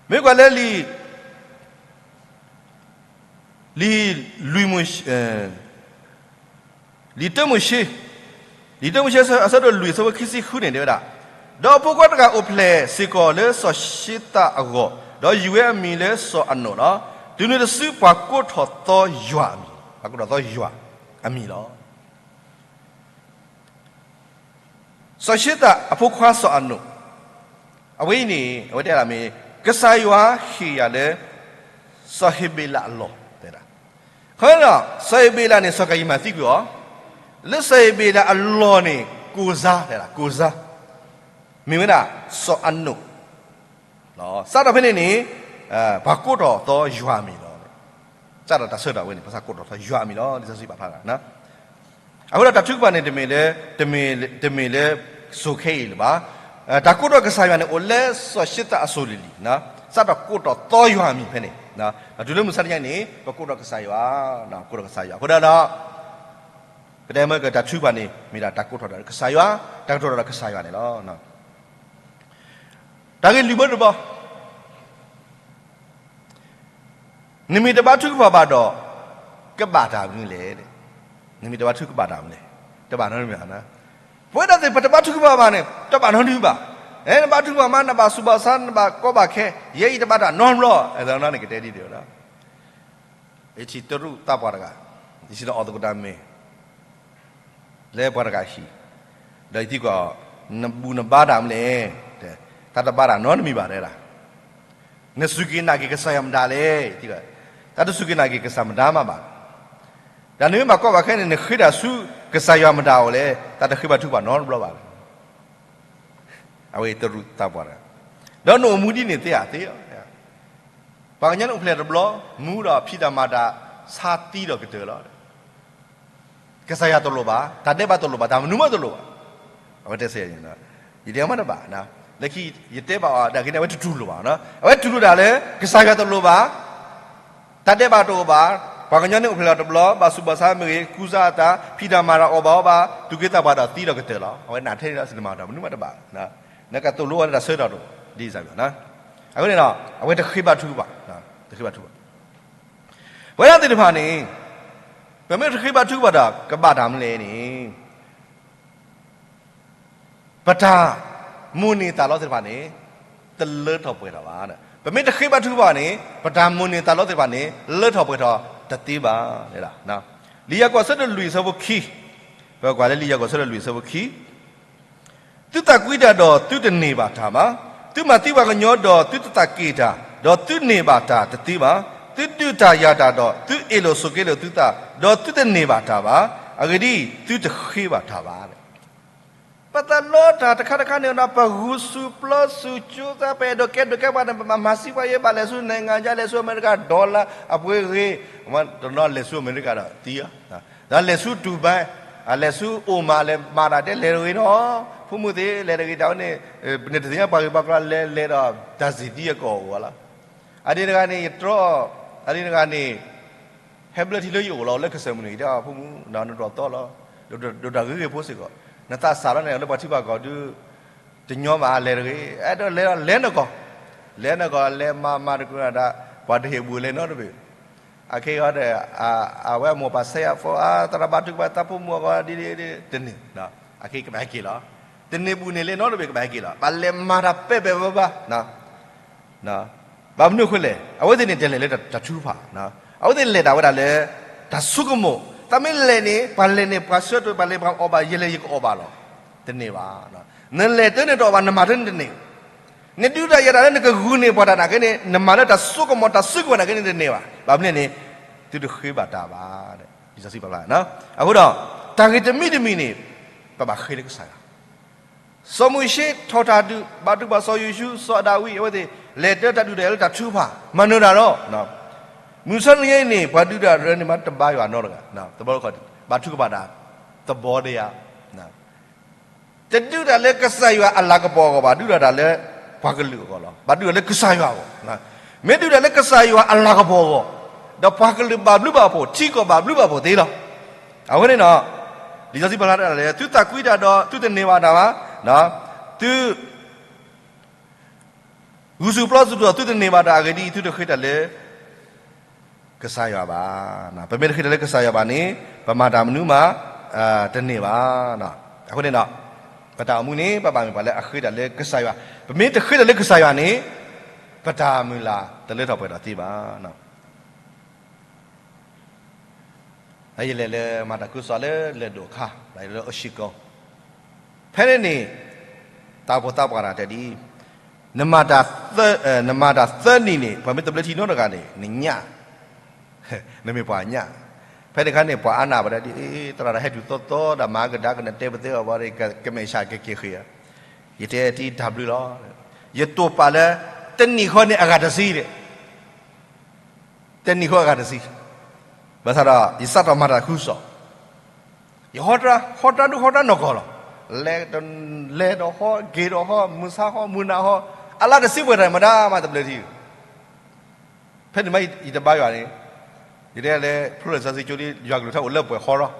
မ့ၢ်ကွၢ်လၢလံာ် လံာ်လွံၢ်မိၤၡ့, လံာ်တၢမိၤၡ့, လံာ်တၢမိၤၡ့အဆၢဒိၣ်လွံၢ်အဆၢဖိခံဆံဃုန့ၣ် တဲဝဲဒၣ်, ဒီးအဖိခွါတဂၤအိၣ်ဖျဲၣ်စ့ၢ်ကီးလၢစီၤၡ့သးအဂီၢ်, ဒီးယုၢ်ဝဲအမံၤလၢစီၤအနိၣ်လီၤ. တုၤနုၤတစုပှၤကိးထီၣ်သီယွၤအမံၤ, ပှၤကိးထီၣ်သီယွၤအမံၤလီၤ. စီၤၡ့သးအဖိခွါစီၤအနိၣ်, အဝဲအံၤန့ၣ် အဝဲတဲဒၣ်မ့ၢ် ကစၢ်ယွၤဟ့ၣ်ယၤလၢ စီၤဧ့ၤဘ့းလးအလီၢ်, တဲဒၣ်, ခီဒီး စီၤဧ့ၤဘ့းလးန့ၣ် စီၤကၤယံၣ်မၤသံကွံာ်အီၤ, လၢစီၤဧ့ၤဘ့းလးအလီၢ်န့ၣ် ကိၣ်စါ, တဲဒၣ် ကိၣ်စါ, မ့ၢ်ဝဲဒၣ် စီၤအနိၣ် စးထီၣ်ဖဲန့ၣ်န့ၣ် ပှၤကိးထီၣ်သီယွၤအမံၤလီၤ. စးထီၣ်တၢ်ဆၢကတီၢ်ဝဲန့ၣ် ပှၤစးကိးထီၣ်သီယွၤအမံၤလီၤ လံာ်စီဆှံပာ်ဖျါတၢ်. အဃိဒီးတၢ်ထုကဖၣ်န့ၣ် တမ့ၢ်လၢ တမ့ၢ်လၢစိၤခဲအံၤလၢၤဘၣ်. တၢ်ကိးထီၣ်ကစၢ်ယွၤန့ၣ် အိၣ်လၢစီၤၡ့သးအစိၤလံၤလံၤ, စးထီၣ်ကိးထီၣ်သီယွၤအမံၤဖဲန့ၣ်, ဒီးတုၤလၢမုၢ်ဆါတနံၤအံၤန့ၣ် ပကိးထီၣ်ကစၢ်ယွၤ, ကိးထီၣ်ကစၢ်ယွၤ. အဃိဒီး ကတဲမၢကတၢ်ထုကဖၣ်န့ၣ် မ့ၢ်ဒၣ်တၢ်ကိးထီၣ်ဒီးကစၢ်ယွၤ, တၢ်ကတိၤဒီးကစၢ်ယွၤန့ၣ်လီၤ. တၢ်ဂ့ၢ်လွံၢ်ဘီတဘီ, နမ့ၢ်တဘါထုကဖၣ်ဘၣ်ဒီး ကဘၣ်တၢ်မနုၤလဲၣ်. နမ့ၢ်တဘါထုကဖၣ်ဘၣ်ဒီး တဘၣ်နီတမံၤဘၣ်. ပဝဲဒၣ်သ့ၣ် ပတဘါထုကဖၣ်ဘၣ်န့ၣ် တဘၣ်နီတမံၤဘၣ်. နဘါထုကဖၣ်မး နဘၣ်ဆူးဘၣ်ဆါ နဘၣ်ကီဘၣ်ခဲ ယဲအံၤတဘၣ်တၢ်နီတဘျီ အဲၣ်ဒိးန့ၣ်ကတဲဒ်န့ၣ်ဒီး ယထံၣ်တရူးသးပှၢ်တဂၤ, ယထံၣ်လၢအီၣ်သကိးတၢ်မဲာ် လၢပှၤတဂၤဟံၣ်, ဒီးယသံကွၢ်အီၤ, နဘူၣ်နဘါတၢ်မနုၤလဲၣ်, တၢ်တဘါတၢ်နီတမံၤဘၣ်တဲဒၣ်, နစူၢ်က့ၤနာ်က့ၤကစၢ်ယွၤမတၤလဲၣ်, ယသံကွၢ်, တၢ်တစူၢ်က့ၤနာ်က့ၤကစၢ်မတၤမးဘၣ်, ဒီးနမ့ၢ်ဘၣ်ကီဘၣ်ခဲန့ၣ် နဃ့တၢ်ဆူကစၢ်ယွၤမတၤအအိၣ်လဲၣ်, တၢ်တဃ့ဘါထုကဖၣ်နီတဘျီဘၣ်. အဝဲတရူးသးပှၢ်တဂၤ, ဒီးနအိၣ်မူဒ်န့ၣ်သ့ဧါသ့ဧါ ပှၤကညီန့ၣ်အိၣ်ဖျဲၣ်ထီၣ်တဘျီ, မူဒီးဖံးတၢ်မၤတၢ်ဆါသံဒီးကတၢၢ်လီၤ. ကစၢ်ယွၤတလိၣ်ဘၣ်, တၢ်ဒဲးဘးတလိၣ်ဘၣ်, တၢ်မနုၤမးတလိၣ်ဘၣ်. အဝဲတဲဆၢ, ယတဲမ့ၢ်တဘၣ်, လၢခံယတဲဘၣ်အီၤဒၣ်က့န့ၣ် အဝဲတတူၢ်လိာ်ဘၣ်, အဝဲတူၢ်လိာ်တၢ်လၢ ကစၢ်ယွၤတလိၣ်ဘၣ်, တၢ်ဒဲးဘးတအိၣ်ဘၣ်, ပှၤကညီန့ၣ်အိၣ်ဖျဲၣ်ထီၣ်တဘျီ, ဘၣ်ဆူးဘၣ်ဆါမ့ၢ်ဂ့ၤ, ကူစါအသး, ဖံးတၢ်မၤတၢ်အီၣ်ဘၣ်အီဘၣ်, သူၣ်က့သးပှၢ်ဒီးသံဒီးကတၢၢ်လီၤ. အဝဲနာ်ထဲန့ၣ်လီၤ, စံးတမၤတၢ်မနုၤမးတဘၣ်, နကသိၣ်လိဝဲလၢတၢ်ဆၢကတီၢ်တအိၣ်, ဒ်စၢ်ဘၣ်, အဃိန့ၣ်ဒီး အဝဲတဃ့ဘါထုကဖၣ်, တဃ့ဘါထုကဖၣ်. ပဝဲဒၣ်သ့ၣ်တဖၣ်န့ၣ် ပမ့ၢ်တဃ့ဘါထုကဖၣ်ဒီး ကဘၣ်တၢ်မနုၤလဲၣ်န့ၣ် ပတၢ်မိၣ်န့ၢ်သးလီသ့ၣ်တဖၣ်န့ၣ် တလၢထီၣ်ပှဲၤထီၣ်ဘၣ်. ပမ့ၢ်တဃ့ဘါထုကဖၣ်န့ၣ် ပတၢ်မိၣ်န့ၢ်သးလီသ့ၣ်တဖၣ်န့ၣ် လၢထီၣ်ပှဲၤထီၣ်တသ့ဘၣ်. လံာ်ယၤကိာ်အဆၢဒိၣ်လွံၢ်အဆၢဖိခံ, ပကွၢ်လၢလံာ်ယၤကိာ်အဆၢဒိၣ်လွံၢ်အဆၢဖိခံ သုသးကွံတၢ်ဒီးသုတန့ၢ်ဘၣ်တၢ်ဘၣ်. သုမၤသံပှၤကညီဒီးသုတသးက့ၣ်တၢ်, ဒီးသုန့ၢ်ဘၣ်တၢ်တသ့ဘၣ်. သုဒုးတၢ်ယၤတၢ်ဒီးသုအ့ၣ်လိာ်ဆိးက့လိာ်သုသး, ဒီးသုတန့ၢ်ဘၣ်တၢ်ဘၣ်. အဂ့ၢ်ဒ်အံၤ, သုတဃ့ဘၣ်တၢ်ဘၣ်. ပသးလီတၢ်တခါတခါန့ၣ်ဒီး ပဂုာ်ဆူၣ်ပျီဆူၣ်ကၠိသး ပအဲၣ်ဒိးကဲဒိၣ်ကဲပှၤန့ၣ် ပမၤမၤစံးပှၤယဲၢ် ဘၣ်လဲၤဆူ နိုင်ငံခြား လဲၤဆူအမဲရကၤ dollar အပှ့ၤဂ့ၤ, တနီၤလဲၤဆူအမဲရကၤဒီးသံဧါ, ဒီးလဲၤဆူ Dubai, လဲၤဆူ Oman လဲၤမၤတၢ်တဲလဲၤတဂ့ၤနီၤ, ဖိမုၣ်သ့ၣ်လဲၤတဂ့ၤ တၢ်ဝဲန့ၣ်, နတသ့ၣ်ညါပှၤဂ့ၤပှၤကျီၤလဲၤလဲၤဒီး တၢ်စံၣ်သံအကီၢ်အိၣ်လီၤ. အဒ့တဂၤန့ၣ် ယတြီ, အဒ့တဂၤန့ၣ် ဟဲဘျၢထံလၢယအိၣ်လီၤ လၢကစၢၢ်မုၢ်နုာ် ယတဲအီၤ ဖိမုၣ် နဒိၣ်ထီၣ်သီလီၤ, ဒိၣ်တၢ်ဂ့ၤဂ့ၤဖိစ့ၢ်ကီး, နသးစၢ်လီၤန့ၣ် လၢပှၤထံပှၤကီၢ်ဒုး တညီဘၣ် လဲၤတဂ့ၤ, အဲၣ်ဒိးလဲၤဒီးလဲၤနကီၢ်, လဲၤနကီၢ် လဲၤမၤမၤတကနၣ်ဒၣ် ပှၤတဟ့ၣ်ဘူးလဲၤနီတဘ့ၣ်, အခဲအံၤဒီး အဝဲအမိၢ်ပၢ်ဆဲးယၤဖိ အသရၣ်ဘါထုကဖၣ်သးဖိမုၣ်အဂီၢ်ဒ်ဒ်ဒ် တန့ၢ်, အခဲအံၤကဘၣ်ဟဲက့ၤလီၤ, တန့ၢ်ဘူးန့ၣ်လဲၤနီတဘ့ၣ်ကဘၣ်ဟဲက့ၤလီၤ, ဘၣ်လဲၤမၤတၢ်ပဲာ်ပဲာ်ဘၣ်ဘၣ် ဘၣ်မနုၤအဃိလဲၣ်, အဝဲသ့ၣ်န့ၣ် တလဲၤလၢတၢ်ထုကဖၣ်, အဝဲသ့ၣ်လဲၤဒၣ်ဝဲဒၣ်လၢ တၢ်ဆိကမိၣ်, တၢ်မ့ၢ်လဲၤန့ၣ် ပှၤလဲၤန့ၣ် ပှၤဆၢထၢၣ် ပှၤလဲၤပှၤအီၣ်ဘၣ် ယလဲၤယကအီၣ်ဘၣ်လီၤ, တန့ၢ်ဘၣ်. နလဲၤတၢ်န့ၣ်တအီၣ်ဘၣ် နမၤတၢ်န့ၣ်တန့ၢ်, နဒုးတၢ်ယၤတၢ်လၢနကဂုာ်န့ၢ်ပှၤတၢ်နာ်က့န့ၣ် နမၤလၢတၢ်ဆိကမိၣ် တၢ်စုကဝဲၤနာ်က့န့ၣ်တန့ၢ်ဘၣ်, ဘၣ်မနုၤန့ၣ် သုတဃ့ဘၣ်တၢ်ဘၣ်, လံာ်စီဆှံပာ်ဖျါ, အဃိဒီး တၢ်ဂ့ၢ်တမံၤတမံၤန့ၣ် ပဘၣ်ဃ့လၢကစၢ်ယွၤ စီၤမိၤၡ့ထီၣ်တၢ်ဒုး ဘၣ်တူၢ်ဘၣ်စီၤယိၤၡူး စီၤဒၤဝံး အဝဲသ့ၣ် လဲၤတၢ်တၢ်ဒုးတၢ်ယၤလၢတၢ်ထုကဖၣ် မၤနၢၤတၢ်ဒီး မုၢ်ဆါတနံၤအံၤန့ၣ် ပှၤဒုးတၢ်တၢ်န့ၣ် မ့ၢ်တဘါယွၤနီတဂၤ, တဘျီတခီၣ် ဘၣ်ထုကဖၣ်တၢ် သဘောတရား, တဒုးတၢ်လၢကစၢ်ယွၤအလၤကပီၤအဂီၢ်ဘၣ်, ဒုးတၢ်လၢပှၤကလုာ်အဂီၢ်လီၤ. ဘၣ်ဒုးတၢ်လၢကစၢ်ယွၤအဂီၢ်, မ့ၢ်ဒုးတၢ်လၢကစၢ်ယွၤအလၤကပီၤအဂီၢ်, ဒီးပှၤကလုာ်ဘၣ်ဘျုးဘၣ်ဖှိၣ် ထံကီၢ်ဘၣ်ဘျုးဘၣ်ဖှိၣ်သ့လီၤ. အဃိန့ၣ်ဒီး လံာ်စီဆှံပာ်ဖျါတၢ်လၢ သုသးကွံတၢ်ဒီးသုတန့ၢ်ဘၣ်တၢ်ဘၣ်, သု ဂုာ်ဆူၣ်ပျီဆူၣ်ဒီးသုတန့ၢ်ဘၣ်တၢ်အဂ့ၢ်ဒ်အံၤ, သုတဃ့တၢ်လၢကစၢ်ယွၤဘၣ်. ပမ့ၢ်တဃ့တၢ်လၢကစၢ်ယွၤဘၣ်န့ၣ် ပမၤတၢ်မနုၤမး တန့ၢ်ဘၣ်. အဃိန့ၣ်ဒီး ပတၢ်အိၣ်မူန့ၣ် ပဘၣ်မ့ၢ်ပှၤလၢအဃ့တၢ်လၢကစၢ်ယွၤ, ပမ့ၢ်တဃ့တၢ်လၢကစၢ်ယွၤန့ၣ် ပတၢ်မုၢ်လၢ်တလၢထီၣ်ပှဲၤထီၣ်သ့ဘၣ်. ယလဲၤလၢမၤတၢ်ခူသူၣ်လၢလဲၤဒိၣ်ခါ, လၢအၡံကိ, ဖဲန့ၣ်န့ၣ် သးဖိသးပှၢ်တၢ်တဲဒ်အံၤ, နမၤတၢ်သၢနံၣ်န့ၣ် ပှၤမ့ၢ်တဘျၢထံနီတဂၤန့ၣ် နညၣ်, နမ့ၢ်ပှၤညၣ်, ဖဲန့ၣ်အခါန့ၣ် ပှၤအါနၢ်ပှၤဒ်အံၤ, သရၣ်တၢ်ဟဲတုၤသီသီဒီးမၤကဒါကနၣ်တဲပသ့အီၤဘၣ်ဒီး ကမဲာ်ဆှးကက့ၤဃ့ဧါ, ယတဲတံၤတၢ်ဘျုးလီၤ. ယတိာ်ပာ်လၢ တနံၣ်ဃီန့ၣ်အဂၤတဆံဒီး တနံၣ်ဃီအဂၤတဆံ, ဘၣ်ဆၣ်ဒီး ယစးထီၣ်မၤတၢ်ခူသူၣ်, ယဟီတြၢ် ဟီတြၢ်ဒုးဟီတြၢ်နီၢ်ကီၢ်လီၤ. လဲၤဒီးဟီ, က့ၤဒီးဟီ, မုၢ်ဆါဟီ, မုၢ်နၤဟီ, အလါတဆံပှဲၤထီၣ်မတၤမးတဘျၢထံ, ဖဲန့ၣ်မးယတဘါယွၤန့ၣ်, ယတဲလၢ ဖျိလၢစီဆှံကၠိလံ ယွၤကလုၢ်ကထါအိၣ်လၢပှဲၤဟီရီ,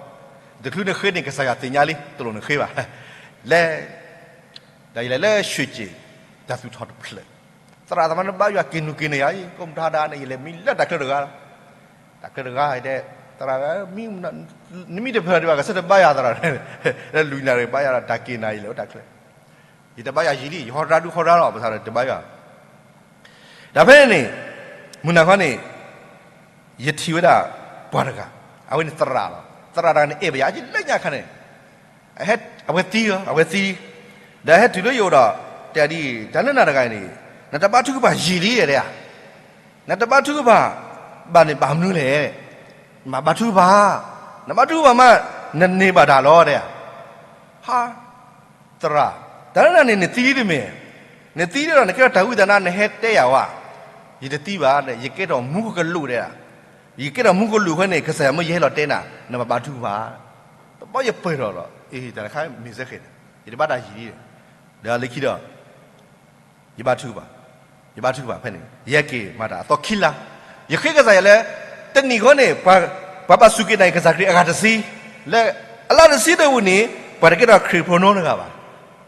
တချုးနဃ့န့ၣ် ကစၢ်ယွၤသ့ၣ်ညါလံ တလိၣ်နဃ့ဘၣ်, လဲၤ, ဒီးယလဲၤလၢရွှ့ၣ်ကၠ့ၣ် တၢ်သူၣ်ထီၣ်တဖျၢၣ်, သရၣ်သမါနဘါယွၤက့ၤနုာ်က့ၤန့ၢ်ယၤအံၤ ကိးမတၤဒၣ်န့ၣ် ယလဲၤမံလၢတၢ်ချၢတဂၤလီၤ. တၢ်ချၢတဂၤတဲ, သရၣ်, နမံတဖျၢၣ်ဒံးဘၣ် ကဆၢတဘါယွၤသရၣ်, လၢလွံၢ်နၣ်ရံၣ်ဘါယွၤဒီးတၢ်က့ၤနၤယလဲၤဝဲတၢ်ချၢ, ယတဘါယွၤယံာ်လံ ယဟီတြၢ်ဒုးဟီတြၢ်လီၤ ဘၣ်ဆၣ်ဒီးတဘါယွၤ ဒီးဖဲန့ၣ်န့ၣ် မုၢ်နၤခီန့ၣ် ယထံၣ်ဝဲဒၣ်ပှၤတဂၤ, အဝဲန့ၣ်သရၣ်လီၤ. သရၣ်တဂၤန့ၣ် အဲၣ်ဘၣ်ယၤ ယလၢညါခါန့ၣ်, အဝဲသံလီၤ, အဝဲသံ, ဒီးဟဲတုၤလၢယအိၣ်ဒီး တဲဒ်အံၤ, တၢ်လၢနၤတဂၤန့ၣ် နတဘါထုကဖၣ်ယံာ်လံဧါ, နတဘါထုကဖၣ်ဘၣ်န့ၣ်ဘၣ်မနုၤလဲၣ်, မၤဘါထုကဖၣ်, နဘါထုကဖၣ်မး နန့ၢ်ဘၣ်တၢ်လီၤတဲ, ဟါ သရၣ်, တၢ်လၢနၤန့ၣ် နသံလံတမ့ၢ်, နသံလံဒီး နကဲထီၣ်တၢ်ဝံသးနါ နဟဲတဲယၤဝဲ, ယတသံဘၣ်, ယကဲထီၣ်မူကလူးဒဲး, ယကဲထီၣ်မူကလူးအဃိန့ၣ် ကစၢ်ယွၤမၢယဟဲလီၤတဲနၤ, နဘၣ်ဘါထုကဖၣ်, တဘျီယပၢၢ်ထီၣ်လီၤ, အ့ တၢ်တခါမ့ၢ်စ့ၢ်ကီးန့ၣ် ယတဘၣ်တၢ်ယံာ်လံ, ဒီးလၢခံဒီး ယဘါထုကဖၣ်, ယဘါထုကဖၣ်ဖဲန့ၣ် ယဟဲက့ၤမၤတၢ်အသီခံလါ, ယဃ့ကစၢ်ယွၤလၢ တနံၣ်ဃီန့ၣ် ပှၤဘၣ်စူၢ်က့ၤနာ်က့ၤကစၢ်ခရံာ်အဂၤတဆံ, လၢအလါတဆံတပူၤန့ၣ် ပှၤတကဲထီၣ်ခရံာ်ဖိနီတဂၤဘၣ်.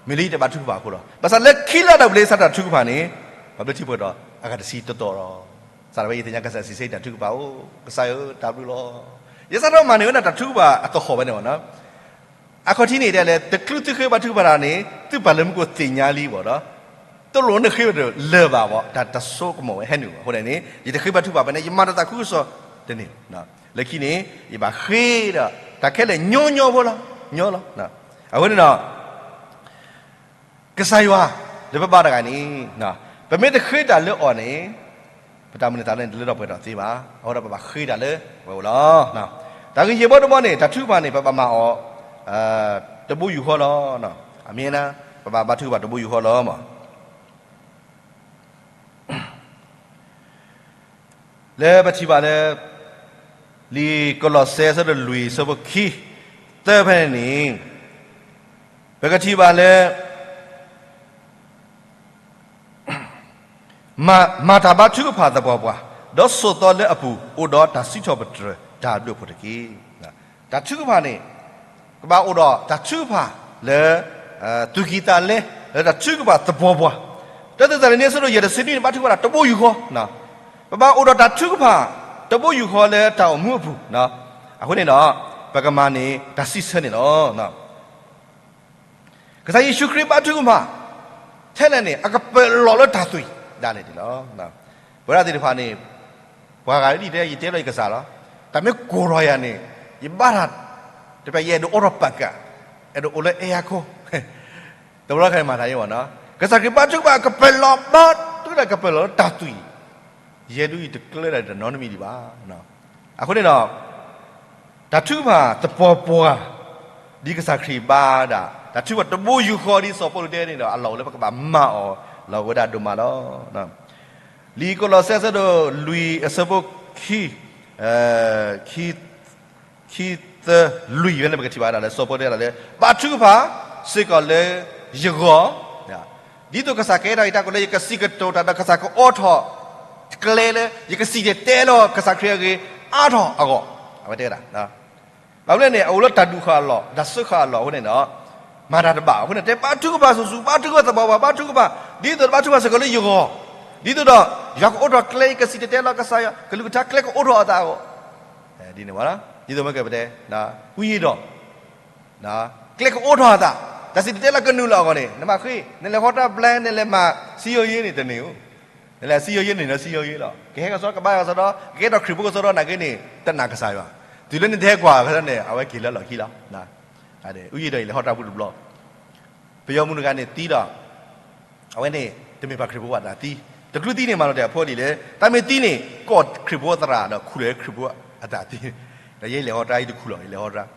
မ့ၢ်လၢယတဘါထုကဖၣ်အဃိလီၤ. ဘၣ်ဆၣ်လၢခံလါဒီးပလ့စးတၢ်ထုကဖၣ်န့ၣ် ပှၤဘျၢထံဖိဒီးအဂၤတဆံတီတီလီၤ. စးထီၣ်ဖဲယသ့ၣ်ညါကစၢ်စံးဆၢယတၢ်ထုကဖၣ်အိၣ်, ကစၢ်ဧၢ တၢ်ဘျုးလီၤ. ယစးထီၣ်မၤန့ၢ်ဝဲဒၣ်တၢ်ထုကဖၣ်အသဟီၣ်ဝဲန့ၣ်လီၤ. အခီၣ်ထံးန့ၣ်တဲလဲၣ် တချုးသုဃ့ဘါထုကဖၣ်တၢ်န့ၣ် သုပာ်လၢမူခိၣ်သ့ၣ်ညါလံဘၣ်ဒီး တလိၣ်နဃ့ဒီးလၢၤဘၣ်ဘၣ်, တၢ်တဆိကမိၣ်ဝဲဟဲနုာ်ဘၣ်. အဃိန့ၣ် ယတဃ့ဘါထုကဖၣ်ဖဲန့ၣ် ယမၤတၢ်သးခုကစီၣ်တန့ၢ်, လၢခံန့ၣ် ယဘၣ်ဃ့ဒီး တၢ်ခဲလၢာ်ညီညီဖိလီၤ, ညီလီၤ. အဃိန့ၣ်ဒီး ကစၢ်ယွၤလၢပဘါတဂၤန့ၣ် ပမ့ၢ်တဃ့တၢ်လၢအီၤန့ၣ် ပတၢ်မုၢ်လၢ်သးလၢန့ၣ် တလၢထီၣ်ပှဲၤထီၣ်သ့ဘၣ်. အဃိဒီးပဘၣ်ဃ့တၢ်လၢအဝဲအိၣ်လီၤ. တၢ်ဂ့ၢ်ယဲၢ်ဘီတဘီန့ၣ် တၢ်ထုကဖၣ်န့ၣ် ပဘၣ်မၤအီၤ တဘိယူၢ်ဃီလီၤ. အမ့ၢ်န ပဘၣ်ဘါထုကဖၣ်တဘိယူၢ်ဃီလီၤမး. လၢပထံၣ်ဘၣ်လၢ လံာ်ကလီးစဲအဆၢဒိၣ်လွံၢ်အဆၢဖိခံ သၢဖဲန့ၣ်န့ၣ် ပကထံၣ်ဘၣ်လၢ မၤ မၤတၢ်ဘါထုကဖၣ်သပှၢ်ပှၢ်, ဒီးဆိးသီလၢအပူၤ အိၣ်ဒီးတၢ်စံးထီၣ်ပတြၢၤတၢ်ဘျုးအဖှိၣ်တက့ၢ်. တၢ်ထုကဖၣ်န့ၣ် ကဘၣ်အိၣ်ဒီးတၢ်ထုကဖၣ်လၢ သူၣ်ကံၢ်သးလဲ လၢတၢ်ထုကဖၣ်သပှၢ်ပှၢ်, တၢသ့းစၤလနံအဆၢဒိၣ်ယဲၢ်တဆံနွံန့ၣ် ဘါထုကဖၣ်တၢ်တဘိယူၢ်ဃီ, ပဘၣ်အိၣ်ဒီးတၢ်ထုကဖၣ်တဘိယူၢ်ဃီလၢတၢ်အိၣ်မူအပူၤ, အဃိန့ၣ်ဒီး ပကမၤန့ၢ်တၢ်စံးဆၢန့ၣ်လီၤ. ကစၢ်ယ့ၣ်ၡူးခရံာ်ဘါထုကဖၣ် ထဲလဲၣ်န့ၣ် အကပၢၤလီၤလၢတၢ်သွံၣ်ဒၣ်လဲာ်န့ၣ်လီၤ. ပဝဲဒၣ်သ့ၣ်တဖၣ်န့ၣ် ပှၤဂၤဒ်တဲ ယတဲလီၤယကစၢ်လီၤ, တၢ်မ့ၢ်ကိၢ်ထီၣ်ယၤန့ၣ် ယဘါတၢ် တဖၣ်ယအဲၣ်ဒိးအိးထီၣ်ပာ်ကၢ်, အဲၣ်ဒိးအိၣ်လၢအဲၣ်ယၤခိၣ်, တဘျီခါန့ၣ်မၤတၢ်ယဲဘၣ်နီၤ, ကစၢ်ခရံာ်ဘါထုကဖၣ်အကပၢၤလီၤဘၣ် တုၤဒၣ်ကပၢၤလီၤလၢတၢ်သွံၣ် ယဲဒုးယတကျၢဒၣ်တနီတမံၤဒံးဘၣ်. အဃိန့ၣ်ဒီး တၢ်ထုကဖၣ်သပှၢ်ပှၢ် ဒ်ကစၢ်ခရံာ်ဘါဒၣ် တၢ်ထုကဖၣ်တဘိယူၢ်ဃီဒ်စီၤပီလူးတဲန့ၣ်ဒီး အလီၢ်အိၣ်လၢပကဘၣ်မၤအီၤလီၤဝဲဒၣ်ဒိၣ်မးလီၤ. လံာ်ကလီးစဲအဆၢဒိၣ်လွံၢ်အဆၢဖိခံ ခံ ခံ သၢ လွံၢ်ဖဲန့ၣ် ပကထံၣ်ဘၣ်ဒၣ်လၢ စီၤပီလူးတဲဒၣ်လၢ ဘါထုကဖၣ်စ့ၢ်ကီးလၢယဂီၢ်, ဒ်သိးကစၢ်ကဟဲထီၣ်အတၢ်ကိးလၢ ယကစံးကတိၤတၢ်ဒီးကစၢ်ကအိးထီၣ်ကျဲလၢ ယကစံၣ်တဲၤတဲလီၤကစၢ်ခရံာ်အဂ့ၢ်အါထီၣ်အဂီၢ်, အဝဲတဲဝဲဒၣ်. ဘၣ်မနုၤလဲၣ်န့ၣ် အအိၣ်လၢတၢ်ဒူၣ်ဃာ်အလီၢ် တၢ်စၢဃာ်အလီၢ်အဃိန့ၣ်ဒီး မၤတၢ်တဘၣ်အဃိန့ၣ် တဲဘါထုကဖၣ်ဆူၣ်ဆူၣ် ဘါထုကဖၣ်သပှၢ်ပှၢ် ဘါထုကဖၣ် ဒ်သိးဘါထုကဖၣ်စ့ၢ်ကီးလၢယဂီၢ်, ဒ်သိးဒီး ယွၤကအိးထီၣ်ကျဲ ယကစံၣ်တဲၤတဲလီၤကစၢ်ယွၤ ကလုၢ်ကထါကျဲကအိးထီၣ်အသးအဂီၢ်, ဒ်န့ၣ်ဝဲလီၤ. ဒ်သိးမ့ၢ်ကပတဲ ဝံယံၤဒီး ကျဲကအိးထီၣ်အသး, တၢ်စံၣ်တဲၤတဲလီၤကနုာ်လီၤအဂီၢ်န့ၣ် နဘၣ်ဃ့, နလဲၤဟီတၢ်ဘျဲ နလဲၤမၤစံယိယ့န့ၣ် တန့ၢ်ဧိၤ, နလဲၤစံယိယ့န့ၣ်ဒီးစံယိယ့လီၤ. ကဟဲကစီဒီကဘၣ်ကစီဒီ ကကဲထီၣ်ခရံာ်ဖိကစီဒီနာ်က့န့ၣ် တနာ်ကစၢ်ယွၤ, တုၤလၢနတဟဲကွၢ်ကစီဒီန့ၣ် အဝဲက့ၤလၢလီၢ်ခံလီၤ. ဝံယံၤဒီးယလဲၤဟီတၢ်ပူၤတဘျီ ပယီၤမုၣ်တဂၤန့ၣ်သံဒီး အဝဲန့ၣ် တမ့ၢ်ပှၤခရံာ်ဖိဘၣ်သးသံ, တချုးသံန့ၣ် မၤလိာ်တ့ၢ်အဖိအလံၤလၢ တၢ်မ့ၢ်သံန့ၣ် ကိးခရံာ်ဖိသရၣ်ဒီးခူၣ်လၢခရံာ်ဖိအသးသံ, ဒီးယဲယလဲၤဟီတၢ် ယတခူၣ်လီၤ ယလဲၤဟီတၢ်,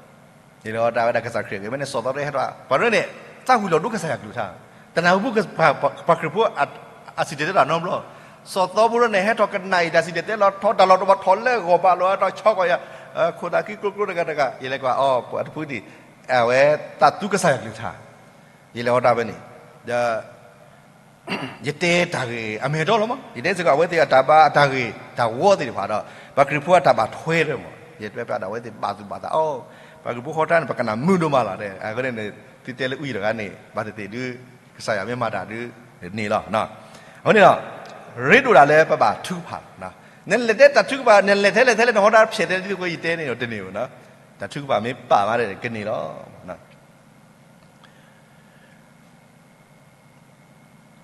ယလဲၤဟီတၢ်ဝဲဒၣ်ကစၢ်ခရံာ်အဂ့ၢ် မ့ၢ်န့ၣ် စီၤသီတဟဲထီၣ် ပှၤတဖၣ်န့ၣ် သးဝံၤလီၤဒိကစၢ်ယွၤကလုၢ်ကထါ, တနၢ်ဟူပှၤခရံာ်ဖိ အစံၣ်တဲၤတဲလီၤနီတဘျီ, စီၤသီဖိတဖၣ်န့ၣ် ဟဲထီၣ်ကနၣ်အံၤတၢ်စံၣ်တဲၤတဲလီၤ ထီၣ်တၢ်လီၤတဘီထီၣ်လၢဂီၤဘၣ်လီၤ ဟဲထီၣ်ဆီကီၢ်ယၤ, ခိၣ်သးခံကျိကျိတဂၤတဂၤ ယလဲၤကွၢ်အီၤ ပှၤတဖုန့ၣ် အဝဲသးသူကစၢ်ယွၤကလုၢ်ကထါ, ယလဲၤဟီတၢ်ဝဲန့ၣ်, ဒီး ယတဲတၢ်ဂ့ၢ်အမဲာ်တီလီၤမး, ယတဲစ့ၢ်ကီး အဝဲသ့ၣ်အတၢ်ဘါအတၢ်ဂ့ၢ်တၢ်ဝီသ့ၣ်တဖၣ်ဒီး ပှၤခရံာ်ဖိအတၢ်ဘၣ်ထွဲလၢမး, ယတဲပျးဒီး အဝဲသ့ၣ်ဘၣ်သူၣ်ဘၣ်သးအီၤ, ပှၤခရံာ်ဖိဟီတၢ်န့ၣ် ပကနၣ်မုာ်ဒိၣ်မးလီၤ, အဃိန့ၣ် သုတဲလၢအူယံၤတဂၤန့ၣ် ဘၣ်သ့ၣ်သ့ၣ်ဒုး ကစၢ်ယွၤမ့ၢ်မၤတၢ်ဒုးန့ၣ်လီၤ. အဃိန့ၣ်ဒီး ရ့ဒိၣ်ဒၣ်လၢပဘၣ်ထုကဖၣ်လီၤ, နလဲၤတဲတၢ်ထုကဖၣ် နလဲၤထဲလဲၣ်ထဲလဲၣ် နဟီတၢ်ဖျဲးတဲလၢဒ်သိးယတဲန့ၣ်ဒီး တန့ၢ်ဧိၤ, တၢ်ထုကဖၣ်မ့ၢ်ပာ်မးဒီးကန့ၢ်လီၤ.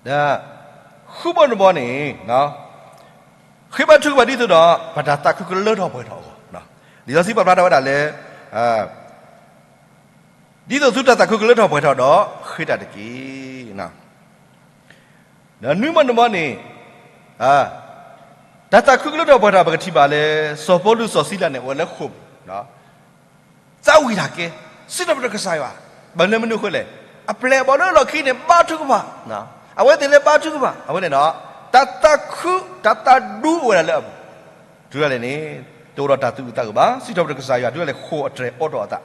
ဒီး ဃုဘီတဘီန့ၣ် ဃ့ဘါထုကဖၣ်ဒ်သိးဒီး ပတၢ်သးခုကလၢထီၣ်ပှဲၤထီၣ်အဂီၢ်, လံာ်စီဆှံပာ်ဖျါထီၣ်ဝဲဒၣ်လၢ ဒ်သိးသုတၢ်သးခုကလၢထီၣ်ပှဲၤထီၣ်ဒီး ဃ့တၢ်တက့ၢ်. ဒီးနွံဘီတဘီန့ၣ် တၢ်သးခုကလၢထီၣ်ပှဲၤထီၣ် ပကထံၣ်ဘၣ်လၢ စီၤပီလူးစီၤစံလၤန့ၣ် အိၣ်ဝဲလၢဃိာ်ပူၤ သးဝံၣ်တၢ်ကဲ စံးထီၣ်ပတြၢၤကစၢ်ယွၤ, ဘၣ်မနုၤအဃိလဲၣ်, အပျဲၢ်အဘီၣ်လၢလီၢ်ခံန့ၣ် ဘါထုကဖၣ်, အဝဲသ့ၣ်လၢဘါထုကဖၣ် အဃိန့ၣ်ဒီး တၢ်သးခု တၢ်သးဒူအိၣ်ဝဲဒၣ်လၢအပူၤ, တုၤဒၣ်လဲာ်န့ၣ် တအိၣ်ဒီးတၢ်သူၣ်အုးသးအုးဘၣ်, စံးထီၣ်ပတြၢၤကစၢ်ယွၤ တုၤဒၣ်လဲာ်ဃိာ်အတြဲၤအိးထီၣ်အသး,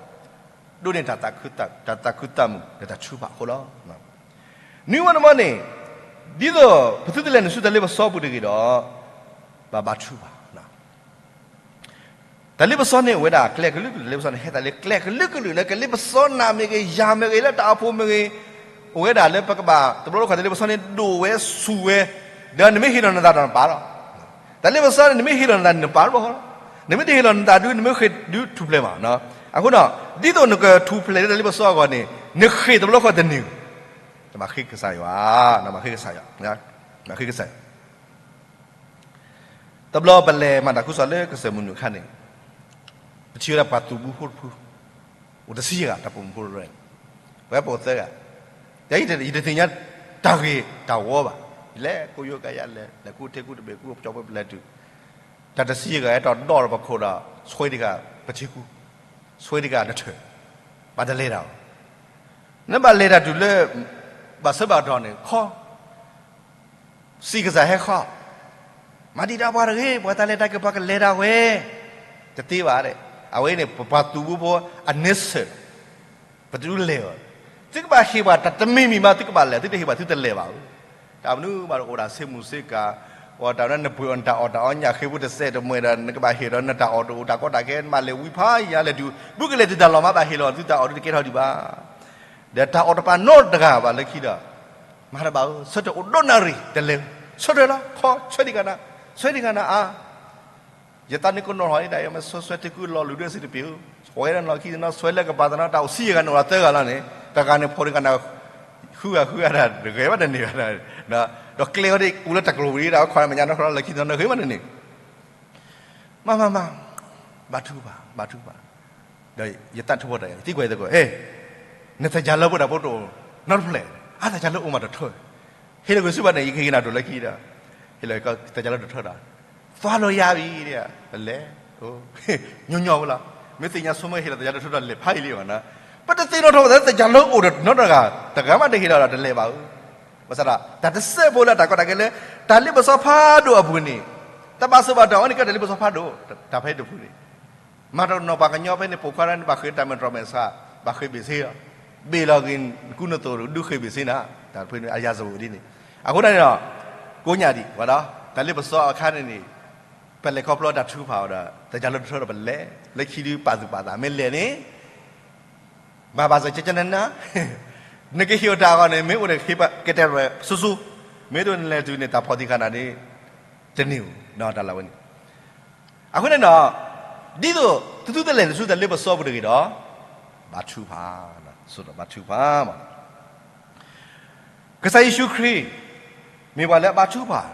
ဒိးန့ၢ်တၢ်သးခု တၢ်သးခုသးမုာ် ဒီးတၢ်ထုကဖၣ်အဃိလီၤ. နွံဝဲန့ၣ်မ့ၢ်န့ၣ်, ဒ်သိးပသုတလဲၤနုာ်ဆူတၢ်လ့ပစီပူၤတဂ့ၤဒီး, ဘၣ်ဘါထုကဖၣ် တၢ်လ့ပစီန့ၣ်အိၣ်ဝဲဒၣ်ကျဲကလုာ်ကလုာ်, တၢ်လ့ပစီန့ၣ် ဟဲသးလၢကျဲကလုာ်ကလုာ် လၢကလ့ပစီနၤမ့ၢ်ဂ့ၤ, ယၤမ့ၢ်ဂ့ၤ, လၢတၢ်အိၣ်ဖှိၣ်မ့ၢ်ဂ့ၤ, အိၣ်ဝဲဒၣ်လၢပကဘၣ် တဘျီတခီၣ်တၢ်လ့ပစီန့ၣ် ဒိၣ်ဝဲဆူၣ်ဝဲ, ဒီးနမ့ၢ်ဟ့ၣ်လီၤနသးဒီးနပာ်လီၤ. တၢ်လ့ပစီန့ၣ် နမ့ၢ်ဟ့ၣ်လီၤနသးန့ၣ် နပာ်လီၤလီၤ, နမ့ၢ်တဟ့ၣ်လီၤနသးဒုး နမ့ၢ်ဃ့ၢ်ဒုးထူၣ်ဖျဲးမး. အဃိဒီး ဒ်သိးနကထူၣ်ဖျဲးလၢတၢ်လ့ပစီအဂီၢ်န့ၣ် နဃ့ၢ်တဘျီဃီတန့ၢ်, နဘၣ်ဃ့ကစၢ်ယွၤ, နဘၣ်ဃ့ကစၢ်ယွၤ, နဘၣ်ဃ့ကစၢ်ယွၤ တဘျီပလဲၤမၤတၢ်ခုကစီၣ်လၢကစၢၢ်မုၢ်နုာ်အခါန့ၣ်, ပထံၣ်ဝဲဒၣ်ပှၤသုးဘူးဖိတဖု, အိၣ်တဆံယဲၢ်ဂၤ တၢ်ပိာ်မုၣ်ဖိတဖု, ပဝဲပအိၣ်သၢဂၤ, ယတသ့ၣ်ညါတၢ်ဂ့ၤတၢ်ဝီဘၣ်, ယလဲၤကိးယိကယၤလဲၤ လဲၤကူထံကူတဘ့ၣ်ကူကၠီၤပှဲၤပလဲၤတုၤ, တၢ်တဆံယဲၢ်ဂၤဟဲထီၣ်ဒီးပခိၣ်ဒီး ဆွဲတဂၤပထံကူ, ဆွဲတဂၤနထၢၣ်, ဘၣ်တလဲၤတၢ်အီၤ, နဘၣ်လဲၤတၢ်တုၤလၢ ဘၣ်ဆၢဘၣ်ကတီၢ်န့ၣ် ခီ စံးကစၢ်ဟဲဃီ, မၤဒံးတၢ်ပှၤတဂ့ၤ, ပှၤတၢ်လဲၤတၢ်က့ၤပှၤကလဲၤဒၣ်ဝဲ, တသ့ဘၣ်, အဝဲန့ၣ် ပပှၤသုးဘူးဖိအနဲစၢၢ်, ပတဒုးလဲၤဘၣ်, သုကဘၣ်ဟ့ၣ်ပှၤတၢ်တမံၤမံၤမး သုကဘၣ်လဲၤ, သုတဟ့ၣ်ပှၤသုတလဲၤဘၣ်, တၢ်မနုၤဘၣ်အိၣ်ဒၣ်ဆ့မုၢ်ဆ့ကၤ, အိၣ်တၢ်နပှ့ၤအီၤနတၢ်အီၣ်တၢ်အီညၣ်ဃ့ဖိတစဲးတမှဲၤဒီး နကဘၣ်ဟ့ၣ်ဒီးနတၢ်အီၣ်တအိၣ် တၢ်ကီတၢ်ခဲ နဘၣ်လဲၤဝံဖးယၤလဲၤတုၤ ဘူးကလဲၤတုၤတၢ်လီၢ်မး ဘၣ်ဟ့ၣ်လီၤသုတၢ်အီၣ်ဒုးတကဲထီၣ်ဒံးဘၣ် ဒီးတၢ်အီၣ်တပာ်နီတဂၤဘၣ်လၢခံဒီး, မၤတဘၣ်ဧၢ, ဆၢထၢၣ်အိၣ်ဒိၣ်နၣ်ရံၣ်တလဲၤ, ဆၢထၢၣ်လီၤ, ခီ, ဆွဲဒံးဂၤနၤ, ဆွဲဒံးဂၤနၤအါ, ယသးနုကနီၣ်ထီၣ်ဒၣ် ယမ့ၢ်ဆွဲဆွဲတကုလီၤလူၤဒၢစံးတပ့ၤဧၢ, ဆွဲဒၣ်နီၤခံနီၤ ဆွဲလၢကပာ်သးနီၤ တၢ်အိၣ်ဆံးယဲၢ်ဂၤန့ၣ်အိၣ်ဒီးသၢဂၤလီၤန့ၣ် တဂၤန့ၣ်ဖိတဂၤန့ၣ် ဃုဂၤဃုဂၤဒၣ် တဂဲၤဘၣ်တန့ၢ်ဘၣ်, ဒီးကျဲအီၤဒ်အိၣ်လၢတၢ်ကျိၤဝံၤဒၣ် ခီမဲာ်ညါနီၢ်ခီလီၤလၢခံနီၤ တဂဲၤဘၣ်တန့ၢ် မၤမၤမၤ, ဘါထုကဖၣ် ဘါထုကဖၣ်, ဒီးယသးထီၣ်ပှဲၤတၢ် ယသံကွၢ်သကိး, အဲ, နသးစၢ်လၢပှဲၤတၢ်ဖိတအိၣ်နီတဖျၢၣ်, အသးစၢ်လၢအိၣ်မးတထၢၣ်, ဟ့ၣ်လီၤကွံာ်ဆူဘၣ်န့ၣ် ယကဟ့ၣ်နၤဒိၣ်လၢခံဒီး, ဟ့ၣ်လီၤသးစၢ်လၢတထၢၣ်ဒီး, သွါလီၤယၤဘၣ်ဒီး, ပလဲၤ, ညီညီဝဲလီၤ, မ့ၢ်သ့ၣ်ညါဆိကမိၣ်ဟ့ၣ်လီၤသးစၢ်လၢတထၢၣ်ဒီးလဲၤဖးယံာ်လံဘၣ်နီၤ, ပတသ့ၣ်နီၣ်ထီၣ်ပသးလၢသးစၢ်လၢအိၣ်ဒီးနီတဂၤ, တဂၤမးတဟ့ၣ်လီၤဒီးတလဲၤဘၣ်ဧၢ ဘၣ်ဆၣ်ဒီး တၢ်တစဲးဖိလၢတၢ်ကီတၢ်ခဲလၢ တၢ်လ့ပစီဖးဒိၣ်အပူၤန့ၣ်, တၢ်ဘၣ်ဆိၣ်ဘၣ်တၢ်အီၤန့ၣ် ကဲတၢ်လ့ပစီဖးဒိၣ်, တၢ်ဖဲဒိၣ်ဖုန့ၣ်, မၤတနီၤပှၤကညီဖဲန့ၣ် ပိာ်ခွါန့ၣ် ဘၣ်ဃ့တၢ်မဲာ်တြီမဲာ်ဆှး, ဘၣ်ဃ့ဘ့ၣ်ဆ့လီၤ, ဘ့ၣ်လီၤဂ့ၤနကူနသိးဒုးဃ့ဘ့ၣ်ဆ့နၤ, တၢ်ဖဲန့ၣ်အယၤစဝိၤဒ်န့ၣ်, အဃိန့ၣ်ဒီး, ကိးညါဒံးဝဲဒီး, တၢ်လ့ပစီအခါန့ၣ်န့ၣ်, ပလဲၤခီဖျိတၢ်ထုကဖၣ်အီၤဒီး သးစၢ်လၢတထၢၣ်ဒီးပလဲၤ, လၢခံဒုးပာ်သူၣ်ပာ်သး မ့ၢ်လဲၤန့ၣ် ဘၣ်ဘၣ်စၢၤကကနန, နကဟ့ၣ်အီၤတၢ်အဂီၢ်န့ၣ် မ့ၢ်အိၣ်န့ၣ် ဟ့ၣ်ကတဲာ်ဝဲစိၤစိၤ, မ့ၢ်တအိၣ်န့ၣ်လဲၤတုၤန့ၣ် တၢ်ဖီၣ်သံခါနၤန့ၣ် တန့ၢ်ဧိၤ, တၢ်လၢဝဲန့ၣ်, အဃိန့ၣ်ဒီး, ဒ်သိးသုသုတလဲၤနုာ်ဆူတၢ်လ့ပစီပူၤတဂ့ၤဒီး, ဘါထုကဖၣ်, ဆိၣ်ဒီးဘါထုကဖၣ်မး ကစၢ်ယ့ၣ်ၡူးခရံာ် မ့ၢ်ပှၤလၢအဘါထုကဖၣ်,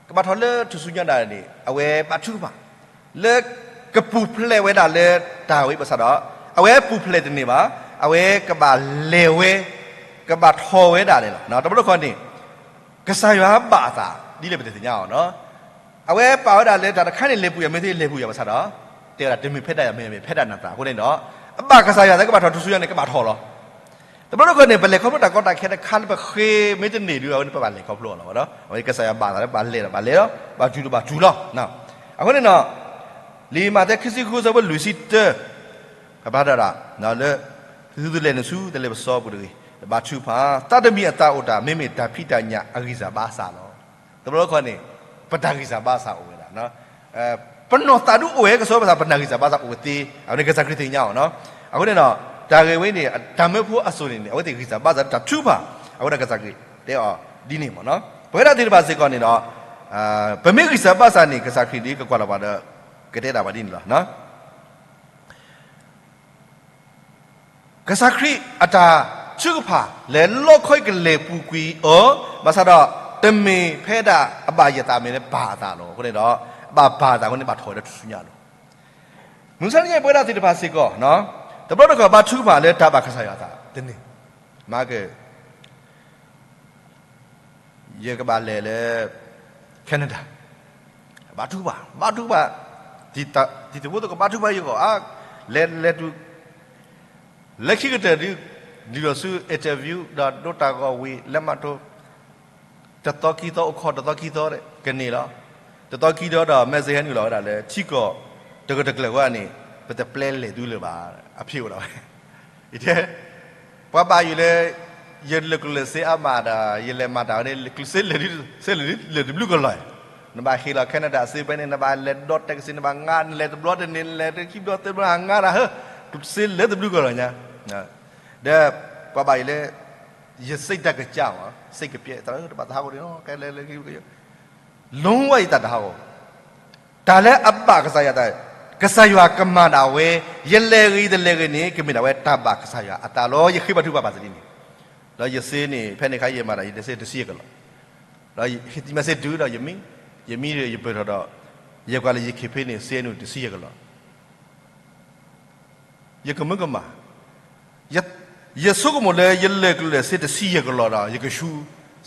ကဘၣ်ထီၣ်လၢထူၣ်စုညါဒၣ်န့ၣ် အဝဲဘါထုကဖၣ်, လၢကပူၤဖျဲးဝဲဒၣ်လၢတၢ်ဝဲဘၣ်ဆၣ်ဒီး, အဝဲပူၤဖျဲးတန့ၢ်ဘၣ်, အဝဲကဘၣ်လဲၤဝဲ, ကဘၣ်ထီၣ်ဝဲဒၣ်န့ၣ်လီၤ. တဘျီတခီၣ်န့ၣ်, ကစၢ်ယွၤဘၣ်အသး ဒ်လဲၣ်ပတသ့ၣ်ညါအီၤနီၤ အဝဲပာ်ဝဲဒၣ်လၢတၢ်တခါန့ၣ် လဲၤပူၤယၤမ့ၢ်သ့ လဲၤပူၤယၤဘၣ်ဆၣ်ဒီး, တဲဝဲဒၣ်တမ့ၢ်ဖဲဒၣ်ယၤ မ့ၢ်မ့ၢ်ဖဲဒၣ်နသးအဃိန့ၣ်ဒီး, အဘၣ်ကစၢ်ယွၤသးကဘၣ်ထီၣ်ထူၣ်စုညါန့ၣ် ကဘၣ်ထီၣ်လီၤ. တဘျီတခီၣ်န့ၣ် ပလဲၤခီဖျိတၢ်ကီတၢ်ခဲတခါလၢပဃ့မ့ၢ်တန့ၢ်ဒုး အဝဲန့ၣ်ပဘၣ်လဲၤခီဖျိအီၤလီၤ. အဝဲကစၢ်ယွၤဘၣ်သးလၢဘၣ်လဲၤဒီးဘၣ်လဲၤလီၤ, ဘၣ်တုၤဒီးဘၣ်တုၤလီၤ. အဃိန့ၣ်ဒီး, လံာ်မးသဲခံဆံဃု ဆၢဖိလွံၢ်ဆံတၢ ပဘၣ်ဒၣ်ဒၣ်, လၢ, သုသုတလဲၤနုာ်ဆူတၢ်လ့ပစီပူၤတဂ့ၤ, ဒီးဘါထုကဖၣ်, သးတမံၤအသးအိၣ်တၢ် မ့မ့ၢ်တၢ်ဖံးတၢ်ညၣ်အဂံၢ်စၢ်ဘါစၢ်လီၤ. တဘျီတခီၣ်န့ၣ်, ပတၢ်ဂံၢ်စၢ်ဘါစၢ်အိၣ်ဝဲဒၣ်, ပနီၢ်သးဒုးအိၣ်ဝဲကစီၣ်ဘၣ်ဆၣ် ပတၢ်ဂံၢ်စၢ်ဘါစၢ်အိၣ်ဝဲသ့, အဝဲန့ၣ်ကစၢ်ခရံာ်သ့ၣ်ညါအီၤနီၤ. အဃိန့ၣ်ဒီး, တၢ်ဂ့ၢ်ဝဲန့ၣ် တၢ်မၢဖိအစိၤန့ၣ်န့ၣ် အဝဲသ့ၣ်ဂံၢ်စၢ်ဘါစၢ်လၢတၢ်ထုကဖၣ်, အဃိဒီးကစၢ်ခရံာ်တဲအီၤဒ်န့ၣ်မ့ၢ်နီၤ. ပဝဲဒၣ်သ့ၣ်တဖၣ်စ့ၢ်ကီးန့ၣ်ဒီး, ပမ့ၢ်ဂံၢ်စၢ်ဘါစၢ်န့ၣ် ကစၢ်ခရံာ်ဒ်ကကွၢ်လီၤပှၤဒီး, ကတဲဒၣ်ပှၤဒ်န့ၣ်လီၤ. ကစၢ်ခရံာ်အတၢ်ထုကဖၣ် လဲၤလီခီအံၤကလဲၤပူၤကွံာ်အီၤ, ဘၣ်ဆၣ်ဒီး, တမ့ၢ်ဖဲဒၣ်အဘၣ်ယသးမ့ၢ်လၢဘၣ်အသးလီၤ. အဃိန့ၣ်ဒီး, ဘၣ်ဘၣ်အသးအဃိန့ၣ် ဘၣ်ထီၣ်ဝဲလၢထူၣ်စုညါလီၤ. မုၢ်ဆါတနံၤညါပဝဲဒၣ်သ့ၣ်တဖၣ်စ့ၢ်ကီး, တဘျီတခီၣ်ဘါထုကဖၣ်လၢတၢ်ဘၣ်ကစၢ်ယွၤအသး တန့ၢ်, မၤက ယကဘၣ်လဲၤလၢ Canada, ဘါထုကဖၣ်, ဘါထုကဖၣ်, တံၤသကိးသ့ၣ်ကဘါထုကဖၣ်ယဂီၢ်, လဲၤလဲၤတုၤ, လၢခံကတၢၢ်ဒုး, ဒုးဒီးဆူ interview ဒီးဒိတၢ်ဂီၤဝံၤ လဲၤမၤထူ တသီခံသီအိၣ်ခိး တသီခံသီကန့ၢ်လီၤ. တသီခံသီဒီး message ဟဲနုာ်လီၤဝဲဒၣ်လၢ ထံကီၢ်တဂၢၢ်တကျၢၤဝဲန့ၣ် ပတပျဲလဲၤသုလၢၤဘၣ်. အဖံးအိၣ်ဒၣ်ဝဲ ယတဲ ပှၤဘၣ်ယိၣ်လၢ ယလဲၤကျိၤလဲၤစ့အါမးဒီး ယလဲၤမၤတၢ်ဝဲန့ၣ် ကျိၤစ့လဲၤ စ့လဲၤလၢတဘျုးကလီၢ်, နဘၣ်ဟ့ၣ်လီၤ Canada အစ့ဖဲန့ၣ် နဘၣ်လဲၤဒီး taxi နဘၣ်ငါ နလဲၤတဘျီတန့ၢ် နလဲၤခံဘျီသၢဘျီ ဟးငါတၢ်ဟၢ ကျိၤစ့လဲၤတဘျုးကလီၢ်ညါ, ဒီးပှၤဘၣ်ယိၣ်လၢ ယစိတ်ဓာတ်ကကျမး စိတ်ကပျက် တဘၣ်သးဟးဂီၤန့ၣ် ကဲလဲၤလဲၤ လုံးဝယတၢ်တဟးဂီၤ, တၢ်လၢအဘၣ်ကစၢ်ယွၤတၢ်, ကစၢ်ယွၤကမၤဒၣ်ဝဲ, ယလဲၤဂ့ၤတလဲၤဂ့ၤန့ၣ် ကမ့ၢ်ဒၣ်ဝဲတၢ်ဘၣ်ကစၢ်ယွၤအသးလီၤ. ယဃ့ဘါထုကဖၣ်ဘၣ်စ့ဒ်န့ၣ်, ဒီးယစ့န့ၣ် ဖဲန့ၣ်အခါယမၤတၢ် ယတစ့တဆံယဲၢ်ကလီၢ်, ဒီးယဟံးတံၤမ့ၢ်စ့ဒုးဒီးယမံ, ယမံဒီးယပၢၢ်ထီၣ်ဒီး ယကွၢ်လၢယ ခ့ဖ့ န့ၣ် စ့န့ၣ်တဆံယဲၢ်ကလီၢ် ယကမၢကမၣ်, ယဆိကမိၣ်လၢယလဲၤကျိၤလဲၤစ့တဆံယဲၢ်ကလီၢ်ဒီး ယကဆူ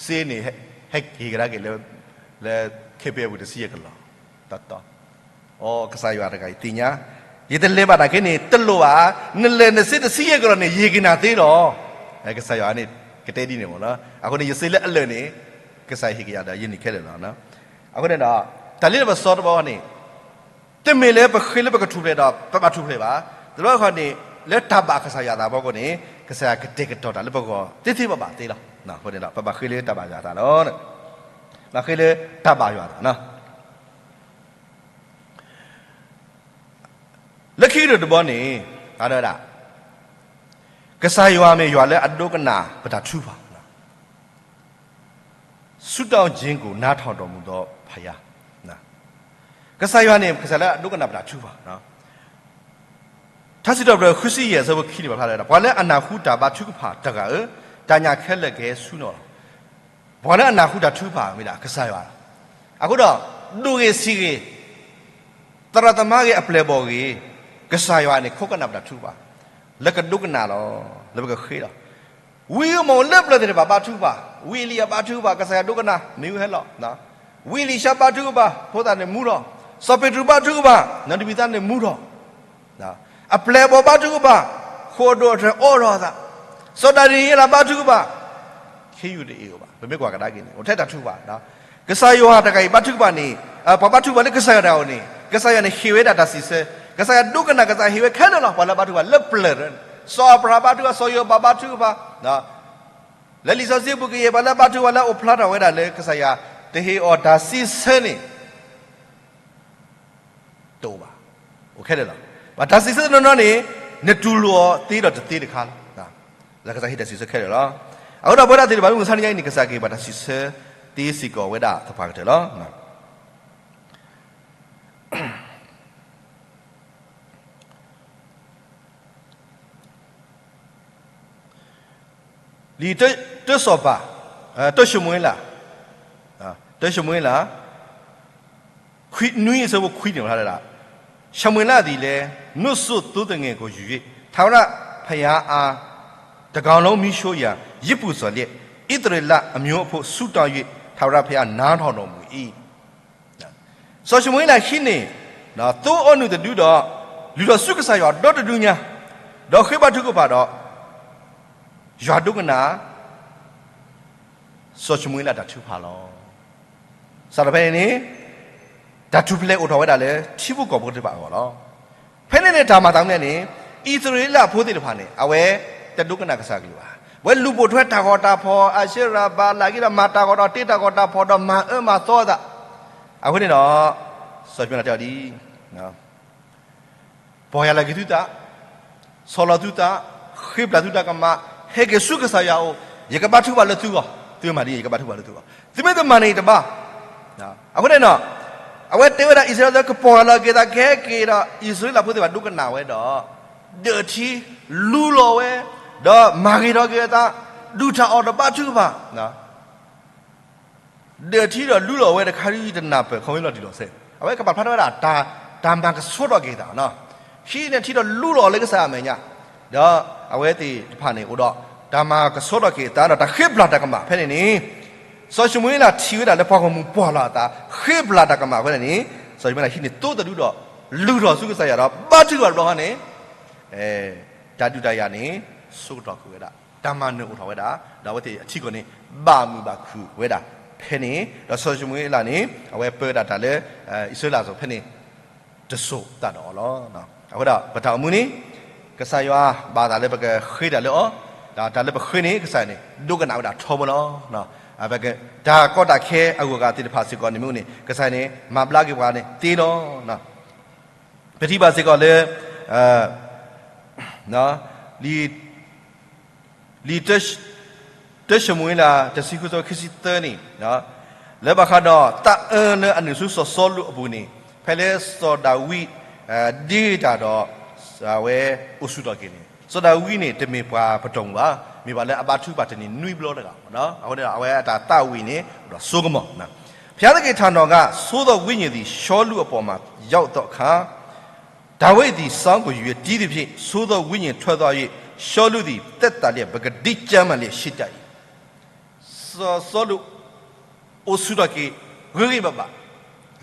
စ့န့ၣ် ဟဲက့ၤကဒါက့ၤလၢ လၢ ခ့ဖ့ အပူၤတဆံယဲၢ်ကလီၢ်, တတီ, အိ ကစၢ်ယွၤတဂၤအံၤသ့ၣ်ညါ, ယတလဲၤဘၣ်တၢ်ခဲန့ၣ် တလိၣ်ဘၣ်, နလဲၤနစ့တဆံယဲၢ်ကလီၢ်န့ၣ် ယဟ့ၣ်က့ၤနၤသ့လီၤ. ကစၢ်ယွၤန့ၣ် ကတဲဒ်န့ၣ်မ့ၢ်နီၤ, အဃိန့ၣ် ယစ့လၢအလၢာ်န့ၣ် ကစၢ်ယွၤဟ့ၣ်က့ၤယၤဒီးယန့ၢ်ခဲလၢာ်လီၤ. အဃိန့ၣ်ဒီး တၢ်လၢပစီတဘီန့ၣ် တမ့ၢ်လၢပဃ့လၢပကထူၣ်ဖျဲးဒီး ပဘၣ်ထူၣ်ဖျဲးဘၣ်, တဘျီဃီန့ၣ် လၢတၢ်ဘၣ်ကစၢ်ယွၤအသးအဖီခိၣ်န့ၣ် ကစၢ်ယွၤကတဲာ်ကတီၤတၢ်လၢပဂီၢ်သ့သ့ဘၣ်ဘၣ်သ့လီၤ. အဃိန့ၣ်ဒီး ပဘၣ်ဃ့လၢတၢ်ဘၣ်ယွၤအသးလီၤ. ဘၣ်ဃ့လၢတၢ်ဘၣ်ယွၤအသးနီၤ. လၢခံကတၢၢ်တဘီန့ၣ် ဒၣ် ကစၢ်ယွၤမ့ၢ်ယွၤလၢအဒိကနၣ်ပတၢ်ထုကဖၣ် ဆုတောင်းခြင်းကို နားထောင်တော်မူသောဘုရား, ကစၢ်ယွၤန့ၣ် ကစၢ်လၢအဒိကနၣ်ပတၢ်ထုကဖၣ်, ထါစံးထီၣ်ပတြၢၤ ဃုဆံယဲၢ် အဆၢဖိခံန့ၣ် ပာ်ဖျါလၢ ပှၤလၢအနၢ်ဟူတၢ်ဘါထုကဖၣ်တဂၤဧၢ, တၢ်ညၣ်ခဲလၢာ်ကဟဲဆူနီၢ်လီၤ. ပှၤလၢအနၢ်ဟူတၢ်ထုကဖၣ်မ့ၢ်ဒၣ်ကစၢ်ယွၤလီၤ. အဃိဒီး ဒိၣ်ဂ့ၤဆံးဂ့ၤ, သရၣ်သမါဂ့ၤ အပျဲၢ်အဘီၣ်ဂ့ၤ, ကစၢ်ယွၤန့ၣ် ခိးကနၣ်ပတၢ်ထုကဖၣ် လၢကဒိကနၣ်လီၤ, လၢပကဃ့လီၤ. ဝံဧိၤမီၣ်ဧိၤ လၢပျၢၤသ့ၣ်တဖၣ်ဘါထုကဖၣ်, ဝံအ့လံယၤဘါထုကဖၣ် ကစၢ်ယွၤဒိကနၣ် မ့ၣ်အူဟဲလီၤ. ဝံအ့လံၡါဘါထုကဖၣ် ဖိသၣ်န့ၣ်မူထီၣ်, စီၤပ့းတရူးဘါထုကဖၣ် နီၢ်တဘံၤသါန့ၣ်မူထီၣ်, အပျဲၢ်အဘီၣ်ဘါထုကဖၣ် ဃိာ်ဒိၣ်အထၢၣ်အိးထီၣ်အသး, စီၤဒၤနံးယ့လးဘါထုကဖၣ် ခ့ယုၢ်တအ့ၣ်အိၣ်ဘၣ်. ပမ့ၢ်ကွၢ်ကဒါက့ၤန့ၣ် အိၣ်ထဲတၢ်ထုကဖၣ်, ကစၢ်ယွၤတဂၤအံၤဘါထုကဖၣ်န့ၣ်, ပှၤဘါထုကဖၣ်လၢကစၢ်ယွၤတဂၤဧိၤန့ၣ် ကစၢ်ယွၤန့ၣ်ဟ့ၣ်ဝဲဒၣ်တၢ်စံးဆၢ, ကစၢ်ယွၤဒိကနၣ် ကစၢ်ဟ့ၣ်ဝဲခဲလၢာ်လီၤ. ပှၤလၢဘါထုကဖၣ်လၢပျၢၤ, စီၤအၤဘြၤဟၣ်ဘါထုကဖၣ် စီၤယိၤဘးဘါထုကဖၣ်, လၢလံာ်စီဆှံပူၤကယဲၢ် ပှၤလၢဘါထုကဖၣ်လၢအိၣ်ဖျါထီၣ်ဝဲဒၣ်လၢကစၢ်ယွၤ တဟ့ၣ်အီၤတၢ်စံးဆၢန့ၣ် တအိၣ်ဘၣ်, အိၣ်ခဲလၢာ်လီၤ. ဘၣ်တၢ်စံးဆၢတနီၤနီၤန့ၣ် နတူၢ်လိာ်အီၤသ့ဒီးတသ့တခါလီၤ. လၢကစၢ်ဟ့ၣ်တၢ်စံးဆၢခဲလၢာ်လီၤ. အဃိဒီးပဝဲဒၣ်သ့ၣ်တဖၣ် မုၢ်မဆါတနံၤညါအံၤန့ၣ် ကစၢ်ကဟ့ၣ်ပှၤတၢ်စံးဆၢသ့စ့ၢ်ကီးဝဲဒၣ်သပှၢ်ကတၢၢ်လီၤ. လံာ်တၢစီၤပၤ, တၢၡမူၤအ့လး, တၢၡမူၤအ့လး ခွံ နွံအဆၢဖိခွံန့ၣ် ဝဲဒၣ်, ရှမူၤအ့လးသည်လည်း နို့စို့သိုးသငယ်ကိုယူ၍ ထာဝရဘုရားအား တကောင်လုံးမီးရှို့ရာ ယဇ်ပူဇော်လျက် ဣသရေလအမျိုးအဖို့ ဆုတောင်း၍ ထာဝရဘုရားနားထောင်တော်မူ၏. စီၤၡမူၤအ့လးဟံးန့ၢ် သိအီနုၣ်တဒုဒီး လုၢ်ထီၣ်ဆူကစၢ်ယွၤဒီတဒုညါ, ဒီးဃ့ဘါထုကဖၣ်ဒီး ယွၤဒိကနၣ် စီၤၡမူၤအ့လးတၢ်ထုကဖၣ်လီၤ. စးထီၣ်ဖဲန့ၣ်န့ၣ် တၢ်ထူၣ်ဖျဲးအိၣ်ထီၣ်ဝဲဒၣ်လၢ ထံဖိကီၢ်ဖိသ့ၣ်တဖၣ်အဂီၢ်လီၤ. ဖဲန့ၣ်န့ၣ် တၢ်မၤသးမနုၤလဲၣ်န့ၣ် အံၣ်စရ့လးဖိသ့ၣ်တဖၣ်န့ၣ် အဝဲတဒိကနၣ်ကစၢ်ကလုၢ်ဘၣ်. အဝဲလူၤပိာ်ထွဲတၢ်ဂီၤတၢ်ဖီၣ် အၤၡ့ရၤ ဘၤလး က့ဒီးမၤတၢ်ဂီၤတၢ်ဖီၣ် တ့တၢ်ဂီၤတၢ်ဖီၣ်ဒီးမၤအၢမၤသီအသး, အဃိန့ၣ်ဒီး စီၤၡမူၤအ့လးတဲအီၤဒ် ပီၢ်ယၢ်လီၤက့ၤသုသး, ဆီၣ်လီၤသုသး, ဃ့ပျၢ်သုတၢ်ကမၣ်, ဟဲက့ၤဆူကစၢ်ယွၤအအိၣ်, ယကဘါထုကဖၣ်လၢသုဂီၢ်, သုမၤဒ်အံၤ ယကဘါထုကဖၣ်လၢသုဂီၢ်, သုမ့ၢ်တမၤန့ၣ်ယတဘါ. အဃိန့ၣ်ဒီး အဝဲတဲဝဲဒၣ်အံၣ်စရ့လး ကပီၢ်ယၢ်လီၤက့ၤသး ကဟဲက့ၤဒီး အံၣ်စရ့လးဖိသ့ၣ်တဖၣ်ဒိကနၣ်ဝဲဒီး ဒၢးထံလူလီၤဝဲ, ဒီးမၤဂ့ၤထီၣ်က့ၤအသး, ဒုၣ်တၢ်အီၣ်တဘါထုကဖၣ် ဒၢးထံဒီးလူလီၤဝဲတခါဒ်တနၢ်ပၢၢ် ခီမ့ၢ်လီၤတံၢ်လီၤဆဲး, အဝဲကပာ်ဖျါထီၣ်ဝဲဒၣ် တၢ်မၤကဆှီထီၣ်က့ၤသး, ဟံးန့ၢ်ထံဒီးလူလီၤလၢကစၢ်အမဲာ်ညါ, ဒီးအဝဲသ့ၣ်တဖၣ်န့ၣ်အိၣ်ဒီး တၢ်မၤကဆှီထီၣ်က့ၤအသးဒီးတၢ်ဃ့ပျၢ်တၢ်ကမၣ်ဖဲန့ၣ်န့ၣ်, စီၤၡမူၤအ့လးထံၣ်ဝဲဒၣ်လၢပှၤဂီၢ်မုၢ်ပီၢ်ယၢ်လီၤအသး ဃ့ပျၢ်တၢ်ကမၣ်ဖဲန့ၣ်န့ၣ်, စီၤၡမူၤအ့လးဟံးန့ၢ်သိတဒုဒီး လုၢ်ထီၣ်ဆူကစၢ်ယွၤဒီး ဘါထုကဖၣ်တဘျီဃီန့ၣ် တၢ်ဒုးတၢ်ယၤန့ၣ် ဆိကတီၢ်ကွံာ်ဝဲဒၣ်, တၢ်မၤနၢၤအိၣ်ထီၣ်ဝဲဒၣ်, ဒီးအဝဲသ့ၣ်အထံအကီၢ်န့ၣ် ဘၣ်မုာ်ဘၣ်ခုၣ်ဝဲဒၣ် ခဲန့ၣ် ဒီးစီၤၡမူၤအ့လးန့ၣ် အဝဲပၢတၢ်တၢ်လၢ အံၣ်စရ့လးအသိးဖဲန့ၣ် တစိၤသးဒီးအီၤလီၤ. အဃိဒီးပတၢ်အိၣ်မူန့ၣ် ကစၢ်ယွၤဘၣ်သးလၢပကဃ့တၢ်လၢအီၤ, ဒီးတၢ်လၢပဃ့န့ၣ် ကစၢ်ယွၤန့ၣ် ဒိကနၣ်ဝဲဒၣ်ထီဘိလီၤ. တၢ်ကီတၢ်ခဲအဂုၤအဂၤသ့ၣ်တဖၣ်စ့ၢ်ကီးန့ၣ်မ့ၢ်န့ၣ် ကစၢ်ယွၤန့ၣ် မၤဘျါက့ၤပှၤန့ၣ်သ့လီၤ. ပထံၣ်ဘၣ်စ့ၢ်ကီးလၢ လံာ် လံာ် တၢ ၡမူၤအ့လး တဆံဃု ခံဆံသၢန့ၣ်, လၢဘၣ်ဃးဒီးသးအၢလၢအနုာ်ဆူစီၤစီလူးအပူၤန့ၣ် ဖဲလၢစီၤဒၤဝံး ဒ့တၢ်ဒီး အဝဲအိၣ်ဆူၣ်ထီၣ်က့ၤန့ၣ် စီၤဒၤဝံးန့ၣ် တမ့ၢ်ပှၤပတီၢ်မုၢ်ဘၣ်, မ့ၢ်ပှၤလၢအဘါထုကဖၣ်တနံၤနွံဘျီတဂၤ, အဃိန့ၣ်ဒီး အဝဲအတၢ်သးဝံၣ်န့ၣ် ဒီးစိကမီၤ ဘုရားသခင်ထံတော်က သို့သောဝိညာဉ်သည် ရှောလုအပေါ်မှာ ရောက်သောအခါ ဒါဝိဒ်သည် စောင်းကို ရွတ်တီးသဖြင့် သို့သောဝိညာဉ်ထွက်သွား၍ ရှောလုသည် သက်သာလျက် ပကတိကျမ်းမာလျက် ရှိတတ်၏. စီၤစီလူး အိၣ်ဆူၣ်ထီၣ်က့ၤ ဂ့ၤဂ့ၤဘၣ်ဘၣ်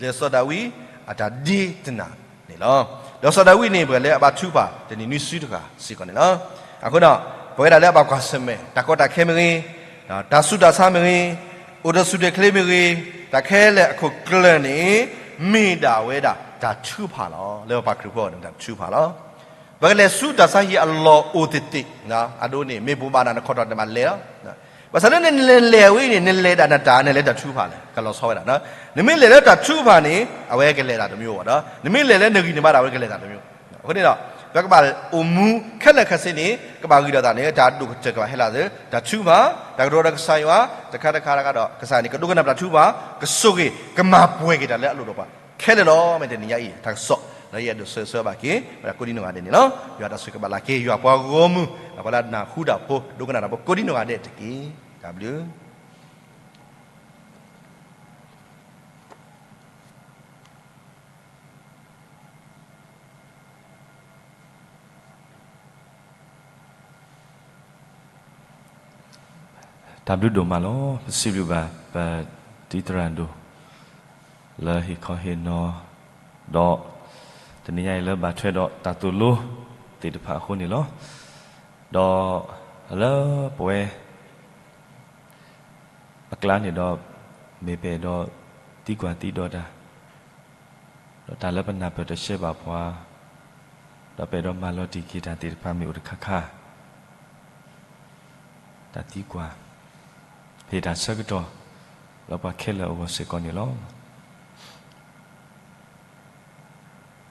လၢစီၤဒၤဝံးအတၢ်ဒ့တနၤန့ၣ်လီၤ. ဒီးစီၤဒၤဝံးန့ၣ် ပှၤလၢအဘါထုကဖၣ်တနံၤနွံစုတဂၤစ့ၢ်ကီးန့ၣ်လီၤ. အဃိဒီး ပဝဲဒၣ်လၢအဘၣ်ကွၢ်ဆၢၣ်မဲာ် တၢ်ကီတၢ်ခဲမ့ၢ်ဂ့ၤ, တၢ်ဆူးတၢ်ဆါမ့ၢ်ဂ့ၤ, အိၣ်ဒီးဆူၣ်တဲာ်ချ့မ့ၢ်ဂ့ၤ, တၢ်ခဲလၢာ်အခိၣ်ကျၢၢ်န့ၣ် မ့ၢ်ဒၣ်ဝဲဒၣ်တၢ်ထုကဖၣ်လီၤ. လၢပှၤခရံာ်ဖိအဂီၢ်န့ၣ် တၢ်ထုကဖၣ်လီၤ. ပကလဲၤဆူတၢ်ဆါဟံၣ်အလီၢ်အိၣ်သ့ၣ်သ့ၣ်, အဒိန့ၣ် မ့ၢ်ဘိးဘၣ်နၤနခီၣ်ထီၣ်နဘၣ်လဲၤလီၤ. ဘၣ်ဆၣ်လၢနလဲၤဝဲအံၤန့ၣ် နလဲၤဒၣ်နတၢ် နလဲၤလၢတၢ်ထုကဖၣ်လဲၣ် ကလီၤဆီဝဲဒၣ်. နမ့ၢ်လဲၤလၢတၢ်ထုကဖၣ်န့ၣ် အဝဲကလဲၤတၢ်တမံၤဘၣ်ဒီး နမ့ၢ်လဲၤလၢနဂံၢ်နဘါဒီး အဝဲကလဲၤတၢ်တမံၤ. အဃိန့ၣ်ဒီး ပကဘၣ်အိၣ်မူခဲလၢာ်ခဲဆ့န့ၣ် ကဘၣ်ဂံၢ်ဒီးသးန့ၣ် တၢ်အဒိၣ်ကတၢၢ်ကဘၣ်ဟဲလီၤသ့ တၢ်ထုကဖၣ်, တၢ်ကတိၤဒီးကစၢ်ယွၤ, တခါတခါတခါဒီး ကစၢ်န့ၣ် ကဒိကနၣ်ပတၢ်ထုကဖၣ်, ကဆိၣ်ဂ့ၤ ကမၤပှဲၤက့ၤတၢ်လၢအလိၣ်ဒီးပှၤခဲလၢာ်လီၤ. မ့ၢ်တနံၤညါအံၤ တၢ်ကစီၣ် လၢယအဲၣ်ဒိးဆၢဂ့ၤဆၢဝါဘၣ်က့ၤ ဝဲဒၣ်ကိးဒံနီၢ်ဂၤဒဲးန့ၣ်လီၤ. ယွၤတၢ်ဆိၣ်ဂ့ၤကဘၣ်လၢ်က့ၤ ယွၤပှၤဂီၢ်မုၢ် ဒီးပှၤလၢအနၢ်ဟူတၢ်ဖိ ဒိကနၣ်တၢ်ဖိ ကိးဒံနီၢ်ဂၤဒဲးတက့ၢ်. တၢ်ဘျုး တၢ်ဘျုးဒိၣ်မးလီၤ. ပစံးဘျုးဘၣ် ပတံၤသရၣ်ဒိၣ် လၢဟ့ၣ်ခီဟ့ၣ်နီၤ ဒီး တနံၤညါအံၤလၢဘၣ်ထွဲဒီးတၢ်သိၣ်လိသ့ၣ်တဖၣ်အဃိန့ၣ်လီၤ. ဒီးလၢပဝဲ အကျါန့ၣ်ဒီး မ့ၢ်ပအဲၣ်ဒိးသံကွၢ်သံဒိးတၢ်, ဒီးတၢ်လၢပနၢ်ပၢၢ်တရှဲဘၣ်ပှၤ, ဒီးပအဲၣ်ဒိးမၤလီၤတံၢ်က့ၤတၢ်သ့ၣ်တဖၣ်မ့ၢ်အိၣ်တခါခါ, တၢ်သံကွၢ် ဟ့ၣ်တၢ်ဆၢကတီၢ် လၢပှၤခဲလၢာ်အဂီၢ်စ့ၢ်ကီးန့ၣ်လီၤ. အိၣ်ဒ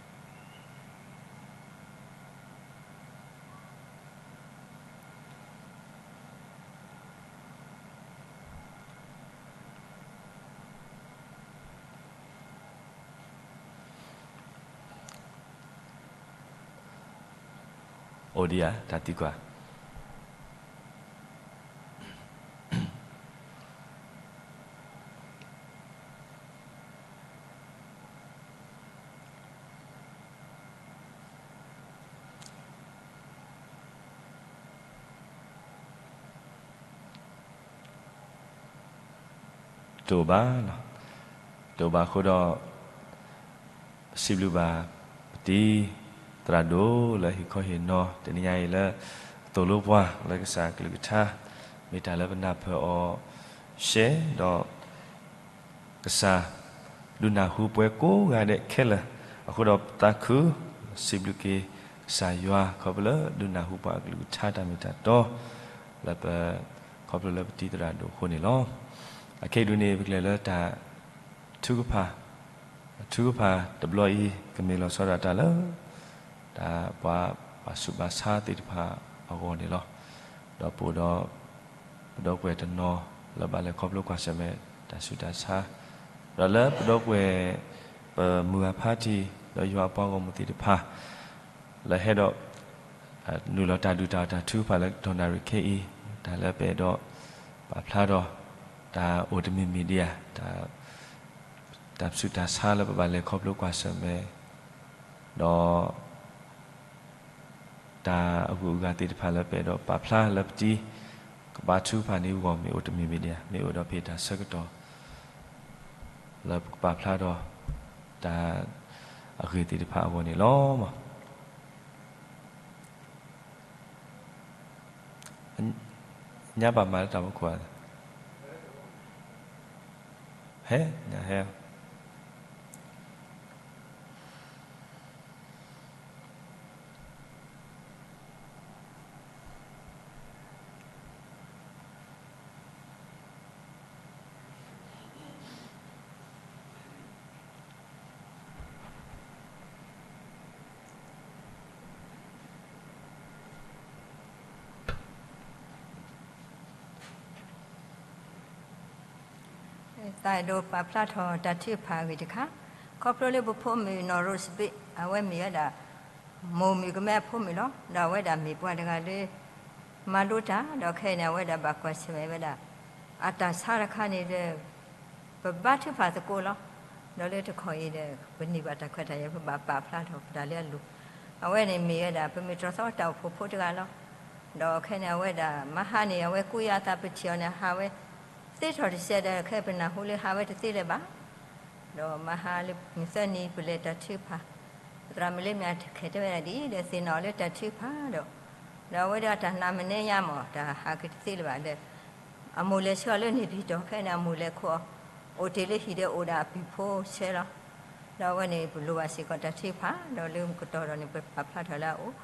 ံးဧါ တၢ်သံကွၢ် တအိၣ်ဘၣ်, တအိၣ်ဘၣ်အဃိဒီး ပစံးဘျုးဘၣ် ပတံၤသရၣ်ဒိၣ်လၢဟ့ၣ်ခီဟ့ၣ်နီၤ တနံၤညါအံၤလၢ သိၣ်လိပှၤလၢကစၢ်ကလုၢ်ကထါ မ့ၢ်တၢ်လၢပနၢ်ပၢၢ်အီၤရှဲဒီး ကစၢ် ဒုးနၢ်ဟူပှၤကိးဂၤဒဲးခဲလၢာ်, အဃိဒီးပသးခု စံးဘျုးက့ၤ ကစၢ်ယွၤ ခီဖျိလၢဒုးနၢ်ဟူပှၤအကလုၢ်ကထါတၢ်မ့ၢ်တၢ်တီ လၢပ ခီဖျိလၢပတံၤသရၣ်ဒိၣ်အဃိန့ၣ်လီၤ. အခဲအံၤဒုးန့ၣ် ပကလဲၤလၢတၢ်ထုကဖၣ်, ထုကဖၣ်တဘျီအံၤ ကမ့ၢ်လီၤဆီဒၣ်တၢ်လၢ တၢ်ပှၤဘၣ်ဆူးဘၣ်ဆါသ့ၣ်တဖၣ် အဂီၢ်န့ၣ်လီၤ. ဒီးပအိၣ်ဒီး ပဒီပုၢ်ဝဲၢ်တနီၤ လၢဘၣ်လဲၤခီဖျိကွၢ်ဆၢၣ်မဲာ်တၢ်ဆူးတၢ်ဆါ, ဒီးလၢပဒီပုၢ်ဝဲၢ် ပမုၢ်အဖါတံၢ် ဒီးယွၤအပှၤဂီၢ်မုၢ်သ့ၣ်တဖၣ် လၢဟဲဒီး နုာ်လီၤတၢ်ဒုးတၢ်အီၣ်တၢ်ထုကဖၣ်လၢတီၢ်နၣ်ရံၣ်ခဲအံၤ တၢ်လၢပအဲၣ်ဒိးပာ်ဖျါဒီး တၢ်အိၣ်တမံၤမံၤဒံးဧါ, တၢ် တၢ်ဆူးတၢ်ဆါလၢပဘၣ်လဲၤခီဖျိကွၢ်ဆၢၣ်မဲာ် ဒီး တၢ်အဂုၤအဂၤသ့ၣ်တဖၣ်လၢပအဲၣ်ဒိးပာ်ဖျါလၢပတံၤ ကဘါထုကဖၣ်န့ၣ်အဂီၢ် မ့ၢ်အိၣ်တမံၤမံၤဒံးဧါ, မ့ၢ်အိၣ်ဒီးပဟ့ၣ်တၢ်ဆၢကတီၢ် လၢပကပာ်ဖျါဒီး တၢ်အဂ့ၢ်သ့ၣ်တဖၣ်အဂီၢ်န့ၣ်လီၤ. ညါဘၣ်မၤလၢတၢ်ဖီခိၣ်ဧါ. ဟဲ, ဟဲ. သးအဲၣ်ဒိးပာ်ဖျါထီၣ်တၢ်ထုကဖၣ်အဂ့ၢ်တခါ, ခီဖျိလၢပဖိမုၣ်နီၢ်ရိစဘ့း အဝဲမ့ၢ်ဝဲဒၣ် မိၢ်မုၣ်ကမဲအဖိမုၣ်လီၤ. ဒီးအဝဲဒၣ်မ့ၢ်ပှၤတဂၤလၢ မၤလိတၢ်, ဒီးခဲအံၤန့ၣ် အဝဲဒၣ်ဘၣ်ကွၢ်ဆၢၣ်မဲာ်ဝဲဒၣ် အတၢ်ဆါတခါန့ၣ်ဒီး ပဘါထုကဖၣ်သကိးလီၤ. ဒီးလၢတခီအံၤဒီး ပန့ၢ်ဘၣ်တၢ်ခွဲးတၢ်ယာ် ပဘၣ်ပာ်ဖျါထီၣ်ပတၢ်လၢအလိၤ. အဝဲန့ၣ်မ့ၢ်ဝဲဒၣ် ပမ့ၢ်တြီသီတၢ်အိၣ်ဖှိၣ်ဖိတဂၤလီၤ. ဒီးခဲန့ၣ် အဝဲဒၣ်မဟါန့ၣ် အဝဲကူးယါအသး ပထံၣ်အီၤန့ၣ် ဟးဝဲသ့ထီၣ်တစဲးဒီး ခဲပနၢ်ဟူလၢဟးဝဲတသ့လၢၤဘၣ်. ဒီးမဟါလၢမုၢ်သၢနံၤ ပလဲၤတၢ်ထုကဖၣ်, ပသရၣ်မုၣ်လၢမ့ၢ်အခဲတဲဝဲဒၣ်ဒ်အံၤ ဒီးသ့ၣ်နီၣ်အီၤလၢတၢ်ထုကဖၣ်ဒီး, ဒီးအဝဲဒၣ်တၢ်နာ်မနဲညါမး တၢ်ဟးက့ၤတသ့လၢၤဘၣ်ဒီး အမိၢ်လဲၤဆှၢအီၤလၢန့ၣ်ဖံးတီၢ် ခဲန့ၣ် အမိၢ်လဲၤခိးအီၤ အိၣ်တ့ၢ်လၢဟံၣ်ဒီးအိၣ်ဒၣ်အပုၢ်ဖိဆဲးလီၤ. ဒီးအဝဲန့ၣ် ပလိၣ်ဘၣ်စ့ၢ်ကီးတၢ်ထုကဖၣ် ဒီးလၢကတီၢ်ဒီးန့ၣ် ပပာ်ဖျါထီၣ်လၢအအိၣ်,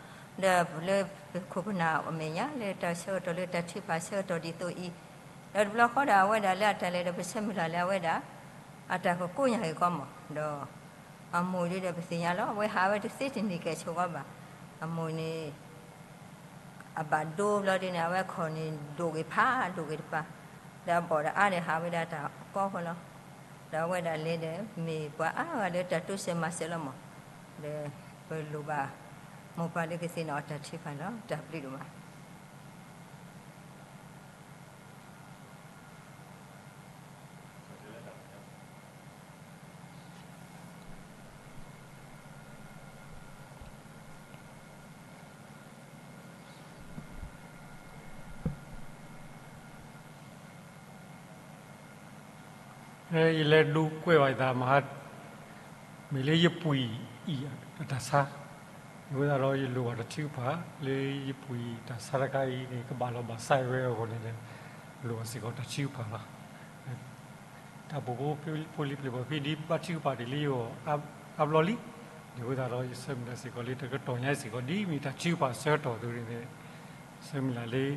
ဒီးလၢပခိၣ်ပနၢ်အမဲာ်ညါ လၢတၢ်ဆၢကတီၢ်လၢတၢ်ထုကဖၣ်ဆၢကတီၢ်ဒ်သိးအံၤ, ဒီးတဘျီဃီဒီးအဝဲဒၣ်လၢအတၢ်လဲၤဒီး ပဆၢမုၢ်လၢ်လၢအဝဲဒၣ် အတၢ်ကကိးညါဂ့ၤကီမး, ဒီးအမိၢ်ဒ်ဒီးပသ့ၣ်ညါလီၤ အဝဲဟးဝဲတသ့တန့ၢ်ကဲဆိးကီဘၣ်. အမိၢ်န့ၣ် အဘၣ်ဒိဘျီဒ်န့ၣ် အဝဲခီၣ်န့ၣ်ဒိၣ်ဂ့ၤဖးဒိၣ်ဂ့ၤတပၤ, ဒီးအဘီၣ်ဒီးအါဒီးဟးဝဲဒၣ်တၢ်ကီဃီလီၤ. ဒီးအဝဲဒၣ်လဲၤဒီး မ့ၢ်ပှၤအါဂၤလၢတၢ်တိစၢၤမၤစၢၤလီၤမး, ဒီးပလိၣ်ဘၣ်မိၢ်ပၢ်လၢကသ့ၣ်နီၣ်အတၢ်ထုကဖၣ်လီၤ. တၢ်ဘျုးဒိၣ်မး. ယလဲၤဒိးကွဲးဘၣ်ယသးမဟါ, မ့ၢ်လၢယပှ့ၤအံၤအတၢ်ဆါ, အဃိသတးဒီးယလိၣ်ဘၣ်တၢ်ထုကဖၣ် လၢယပှ့ၤတၢ်ဆါတခါအံၤန့ၣ် ကဘၣ်လီၤဘၣ်စးဝဲအဂီၢ်န့ၣ်ဒီး လိၣ်ဘၣ်စ့ၢ်ကီးတၢ်ထုကဖၣ်လီၤ. တၢ်အိၣ်ဖှိၣ်ဖိလံၤပျဲၢ်ဘီၣ်ဖံးဒ်ဘါထုကဖၣ်ဒ်လံအဂီၢ် အါဘျီလံ, အဃိသတးဒီး ယဆၢမုၢ်လၢ်စ့ၢ်ကီးလၢတကတီၢ်ညါစ့ၢ်ကီး ဒ်မ့ၢ်တၢ်ထုကဖၣ်ဆၢကတီၢ်အသိးန့ၣ် ဆၢမုၢ်လၢ်လၢ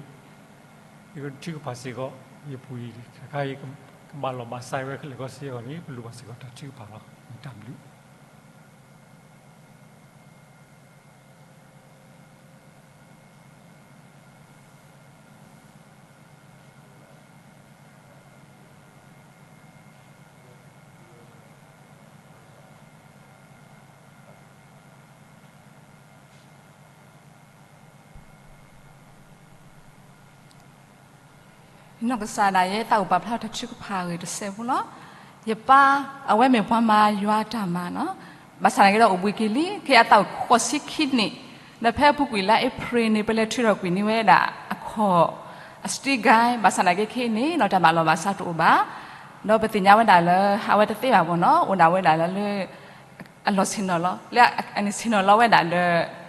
ယကထုကဖၣ်စ့ၢ်ကီး ယပှ့ၤတခါအံၤ ကဘၣ်လီၤဘၣ်စးဝဲခဲလၢာ်ခဲဆ့အဂီၢ်န့ၣ် ပလိၣ်ဘၣ်စ့ၢ်ကီးတၢ်ထုကဖၣ်လီၤ. တၢ်ဘျုး. နီၢ်ကစၢ်ဒၣ်ယဲ သးအိၣ်ပာ်ဖျါတၢ်ထုကဖၣ်အဂ့ၢ်တစဲးဖိလီၤ. ယပၢ် အဝဲမ့ၢ်ပှၤမၤယွၤအတၢ်မၤနီၤ, ဘၣ်ဆၣ်သနာ်က့ဒီးအိၣ်ဘှံးက့ၤလံ, ခဲအံၤအသးအိၣ်ဃိးဆံခံနံၣ်, ဒီးဖဲအပူၤကွံာ်လါအ့ဖြ့ၣ်န့ၣ် ပလဲၤထုးထီၣ်ကွံာ်န့ၢ်ဝဲဒၣ်အခီၣ် အစတံကါ, ဘၣ်ဆၣ်သနာ်က့ခဲအံၤန့ၣ်နီၤ တၢ်ဘၣ်လီၤဘၣ်စးတအိၣ်ဘၣ်, ဒီးပသ့ၣ်ညါဝဲဒၣ်လၢ ဟးဝဲတသ့ဘၣ်မ့ၢ်နီၤ, အိၣ်ဒၣ်ဝဲဒၣ်လၢ အလီၢ်ဆ့ၣ်နီၤလီၤ, လၢအန့ၣ်ဆ့ၣ်နီၤလီၤဝဲဒၣ်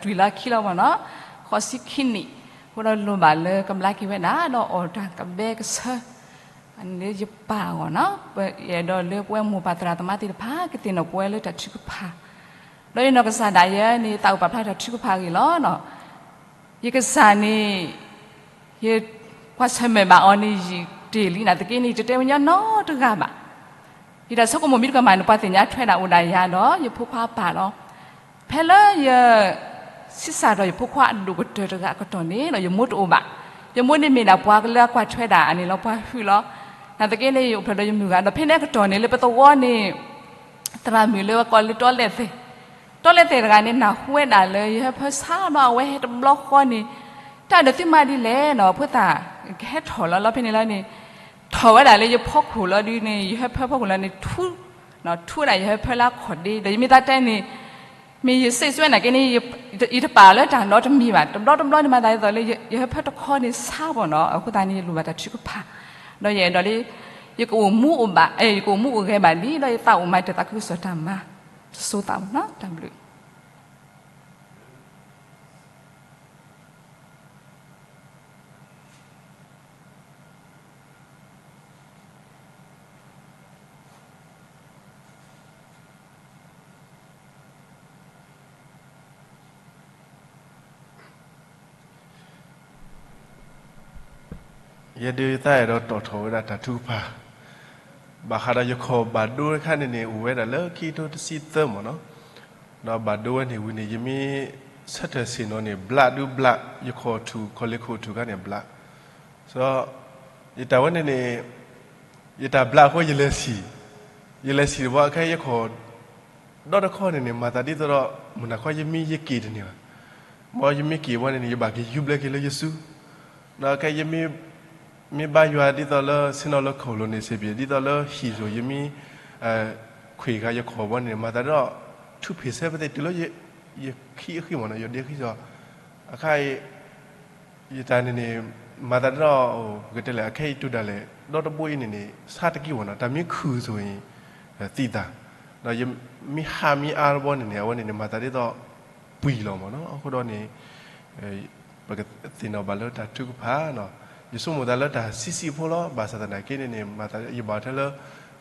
ဒီး တွံၢ်လၢခံလီၤမ့ၢ်နီၤ, ဃိးဆံခံနံၣ်, အဃိဒီးလိၣ်ဘၣ်လၢကဘျါက့ၤဝဲဒၣ် ဒီးအီၣ်တၢ်ကဘဲကဆၢ, လၢယပၢ်အဂီၢ်နီၤ, ပအဲၣ်ဒိးလၢပဝဲမိၢ်ပၢ်သရၣ်သမါသ့ၣ်တဖၣ် ကသ့ၣ်နီၣ်ပဝဲလၢတၢ်ထုကဖၣ်, ဒီးယနီၢ်ကစၢ်ဒၣ်ယဲန့ၣ် သးအိၣ်ပာ်ဖျါတၢ်ထုကဖၣ်အဂ့ၢ်လီၤ. ယကစၢ်န့ၣ် ယကွၢ်ဆၢၣ်မဲာ်ဘၣ်အီၤန့ၣ် ယံာ်တ့ၢ်လံနာ်သက့န့ၣ် ယတတဲဝဲညီနီတဂၤဘၣ်. ယတၢ်ဆိကမိၣ်မ့ၢ်တကမၣ်န့ၣ် ပှၤသ့ၣ်ညါထွဲဒၣ်အိၣ်ဒၣ်ယၤဒီး ယဖိခွါအပၢ်လီၤ. ဖဲလၢယ ဆံးစၢ်ဒီးယဖိခွါအဒိၣ်ကတၢၢ်တဂၤအကတီၢ်န့ၣ်ဒီး ယမိၢ်တအိၣ်ဘၣ်. ယမိၢ်န့ၣ်မ့ၢ်ဒၣ်ပှၤလၢအကွၢ်ထွဲဒၣ်အန့ၣ်လီၤ ပှၤဟုၣ်လီၤ. နာ်သက့န့ၣ် ယအိၣ်ဖျဲၣ်ဒီးယမုၢ်ဂၤ ဒီးဖဲန့ၣ်အကတီၢ်န့ၣ် လၢပသဝီန့ၣ် သရၣ်မုၣ်လၢအကိးလၢတီလဲၣ်သဲး, တီလဲၣ်သဲးတဂၤန့ၣ် နၢ်ဟူဝဲဒၣ်လၢယဟၢဖၢဆါဘျီ အဝဲဟဲတဘျီဃီန့ၣ် တၢ်ဒီးသုမၤဒ်လဲၣ်နီၤ ဖိသၣ် ကဟဲထီၣ်လီၤလီၤဖဲန့ၣ်လီၤန့ၣ် ထီၣ်ဝဲဒၣ်လၢယဖီခိၣ်လီၤဒုးန့ၣ် ယဟၢဖၢဖီခိၣ်လီၤန့ၣ် ထူ ထူဝဲဒၣ်ယဟၢဖၢလၢအခီၣ်ဒ့ ဒီးယမ့ၢ်သးတဲန့ၣ် မ့ၢ်ယစံးဆၢနာ်က့န့ၣ် ယတပာ်လၢတၢ်နီတမံၤဘၣ် တဘျီတဘျီန့ၣ်မၤသးဒ်သိးလၢ ယဟၢဖၢတခီန့ၣ်ဆါဘၣ်နီၤ အဃိသတးန့ၣ် ယလိၣ်ဘၣ်တၢ်ထုကဖၣ် ဒီးယအဲၣ်ဒိးလၢ ယကအိၣ်မူအိၣ်ဘၣ် ယကအိၣ်မူအိၣ်ဂဲၤဘၣ်လံ ဒီးယသးအိၣ်မၤတၢ်သးခုကစီၣ်တၢ်မၤ တစိၤသးဘၣ်နီၤ တၢ်ဘျုး ယဲဒုးယသးအဲၣ်ဒိးတီၣ်ထီၣ်ဝဲဒၣ်တၢ်ထုကဖၣ်, ဘၣ်ဃးဒီးယခီၣ်ဘၣ်ဒိတခါန့ၣ်န့ၣ် အိၣ်ဝဲဒၣ်လၢခံကထိတဆံသၢမ့ၢ်နီၤ, ဒီးဘၣ်ဒိဝဲန့ၣ်ဝံၤန့ၣ် ယမ့ၢ်ဆၢထၢၣ်ဆ့ၣ်နီၤန့ၣ် ဘျးဒုးဘျး, ယခီၣ်ထူၣ် ခီၣ်လ့ၣ်ခိၣ်ထူၣ်ခါန့ၣ်ဘျး, ဒီး ယတၢ်ဝဲန့ၣ်န့ၣ် ယတၢ်ဘျးအဃိယလဲၤဆံၣ်, ယလဲၤဆံၣ်တဘျီ ခဲယခီၣ် ဒီတခီန့ၣ်န့ၣ် မၤသးဒ်သိးဒီး မုၢ်နၤခီယမံယက့ၤတန့ၢ်ဘၣ်, မ်ယမ့ၢ်က့ၤဝဲန့ၣ်န့ၣ် ယဘၣ်က့ၤယူၤဘျဲက့ၤလၢယစု, ဒီးခဲယမ့ၢ် မ့ၢ်ဘါယွၤဒ်သိးလၢဆ့ၣ်နီၤလၢခိၣ်လိၤန့ၣ်စ့ၢ်ကီး ဒ်သိးလၢဟံၣ်စိၤယမ့ၢ် ခွံၣ်ဃာ်ယခီၣ်ဘီန့ၣ် မၤသးဒ်ဒီး ထူၣ်ဖ့ၣ်ဆၢပသ့ၣ်တုၤလၢ ယခံအဃံမ့ၢ်နီၤ ယဒ့ဃံစီၤ, အခါအံၤ ယတၢ်န့ၣ်န့ၣ် မၤသးဒ်ဒီး ပကတဲလဲၣ် အခဲအံၤတုၤဒၣ်လဲာ် ဒီတဘိအံၤန့ၣ်န့ၣ် ဆါတကံဝဲနီၤ တၢ်မ့ၢ်ခုၣ်စိၤအံၤ သံသး, ဒီးယမ့ၢ်ဟးမ့ၢ်အါတဘီန့ၣ်န့ၣ် အဝဲန့ၣ်န့ၣ် မၤသးဒ်သိး ပှံၤလီၤမ့ၢ်နီၤ, အဃိဒီးန့ၣ် ပကသ့ၣ်နီၣ်ဘၣ်လၢတၢ်ထုကဖၣ်နီၤ, ယဆိကမိၣ်သးလၢတၢ်ဆံးဆံးဖိလီၤ, ဘၣ်ဆၣ်သနာ်က့န့ၣ်န့ၣ် မၤသးယဘၣ်ထဲလၢ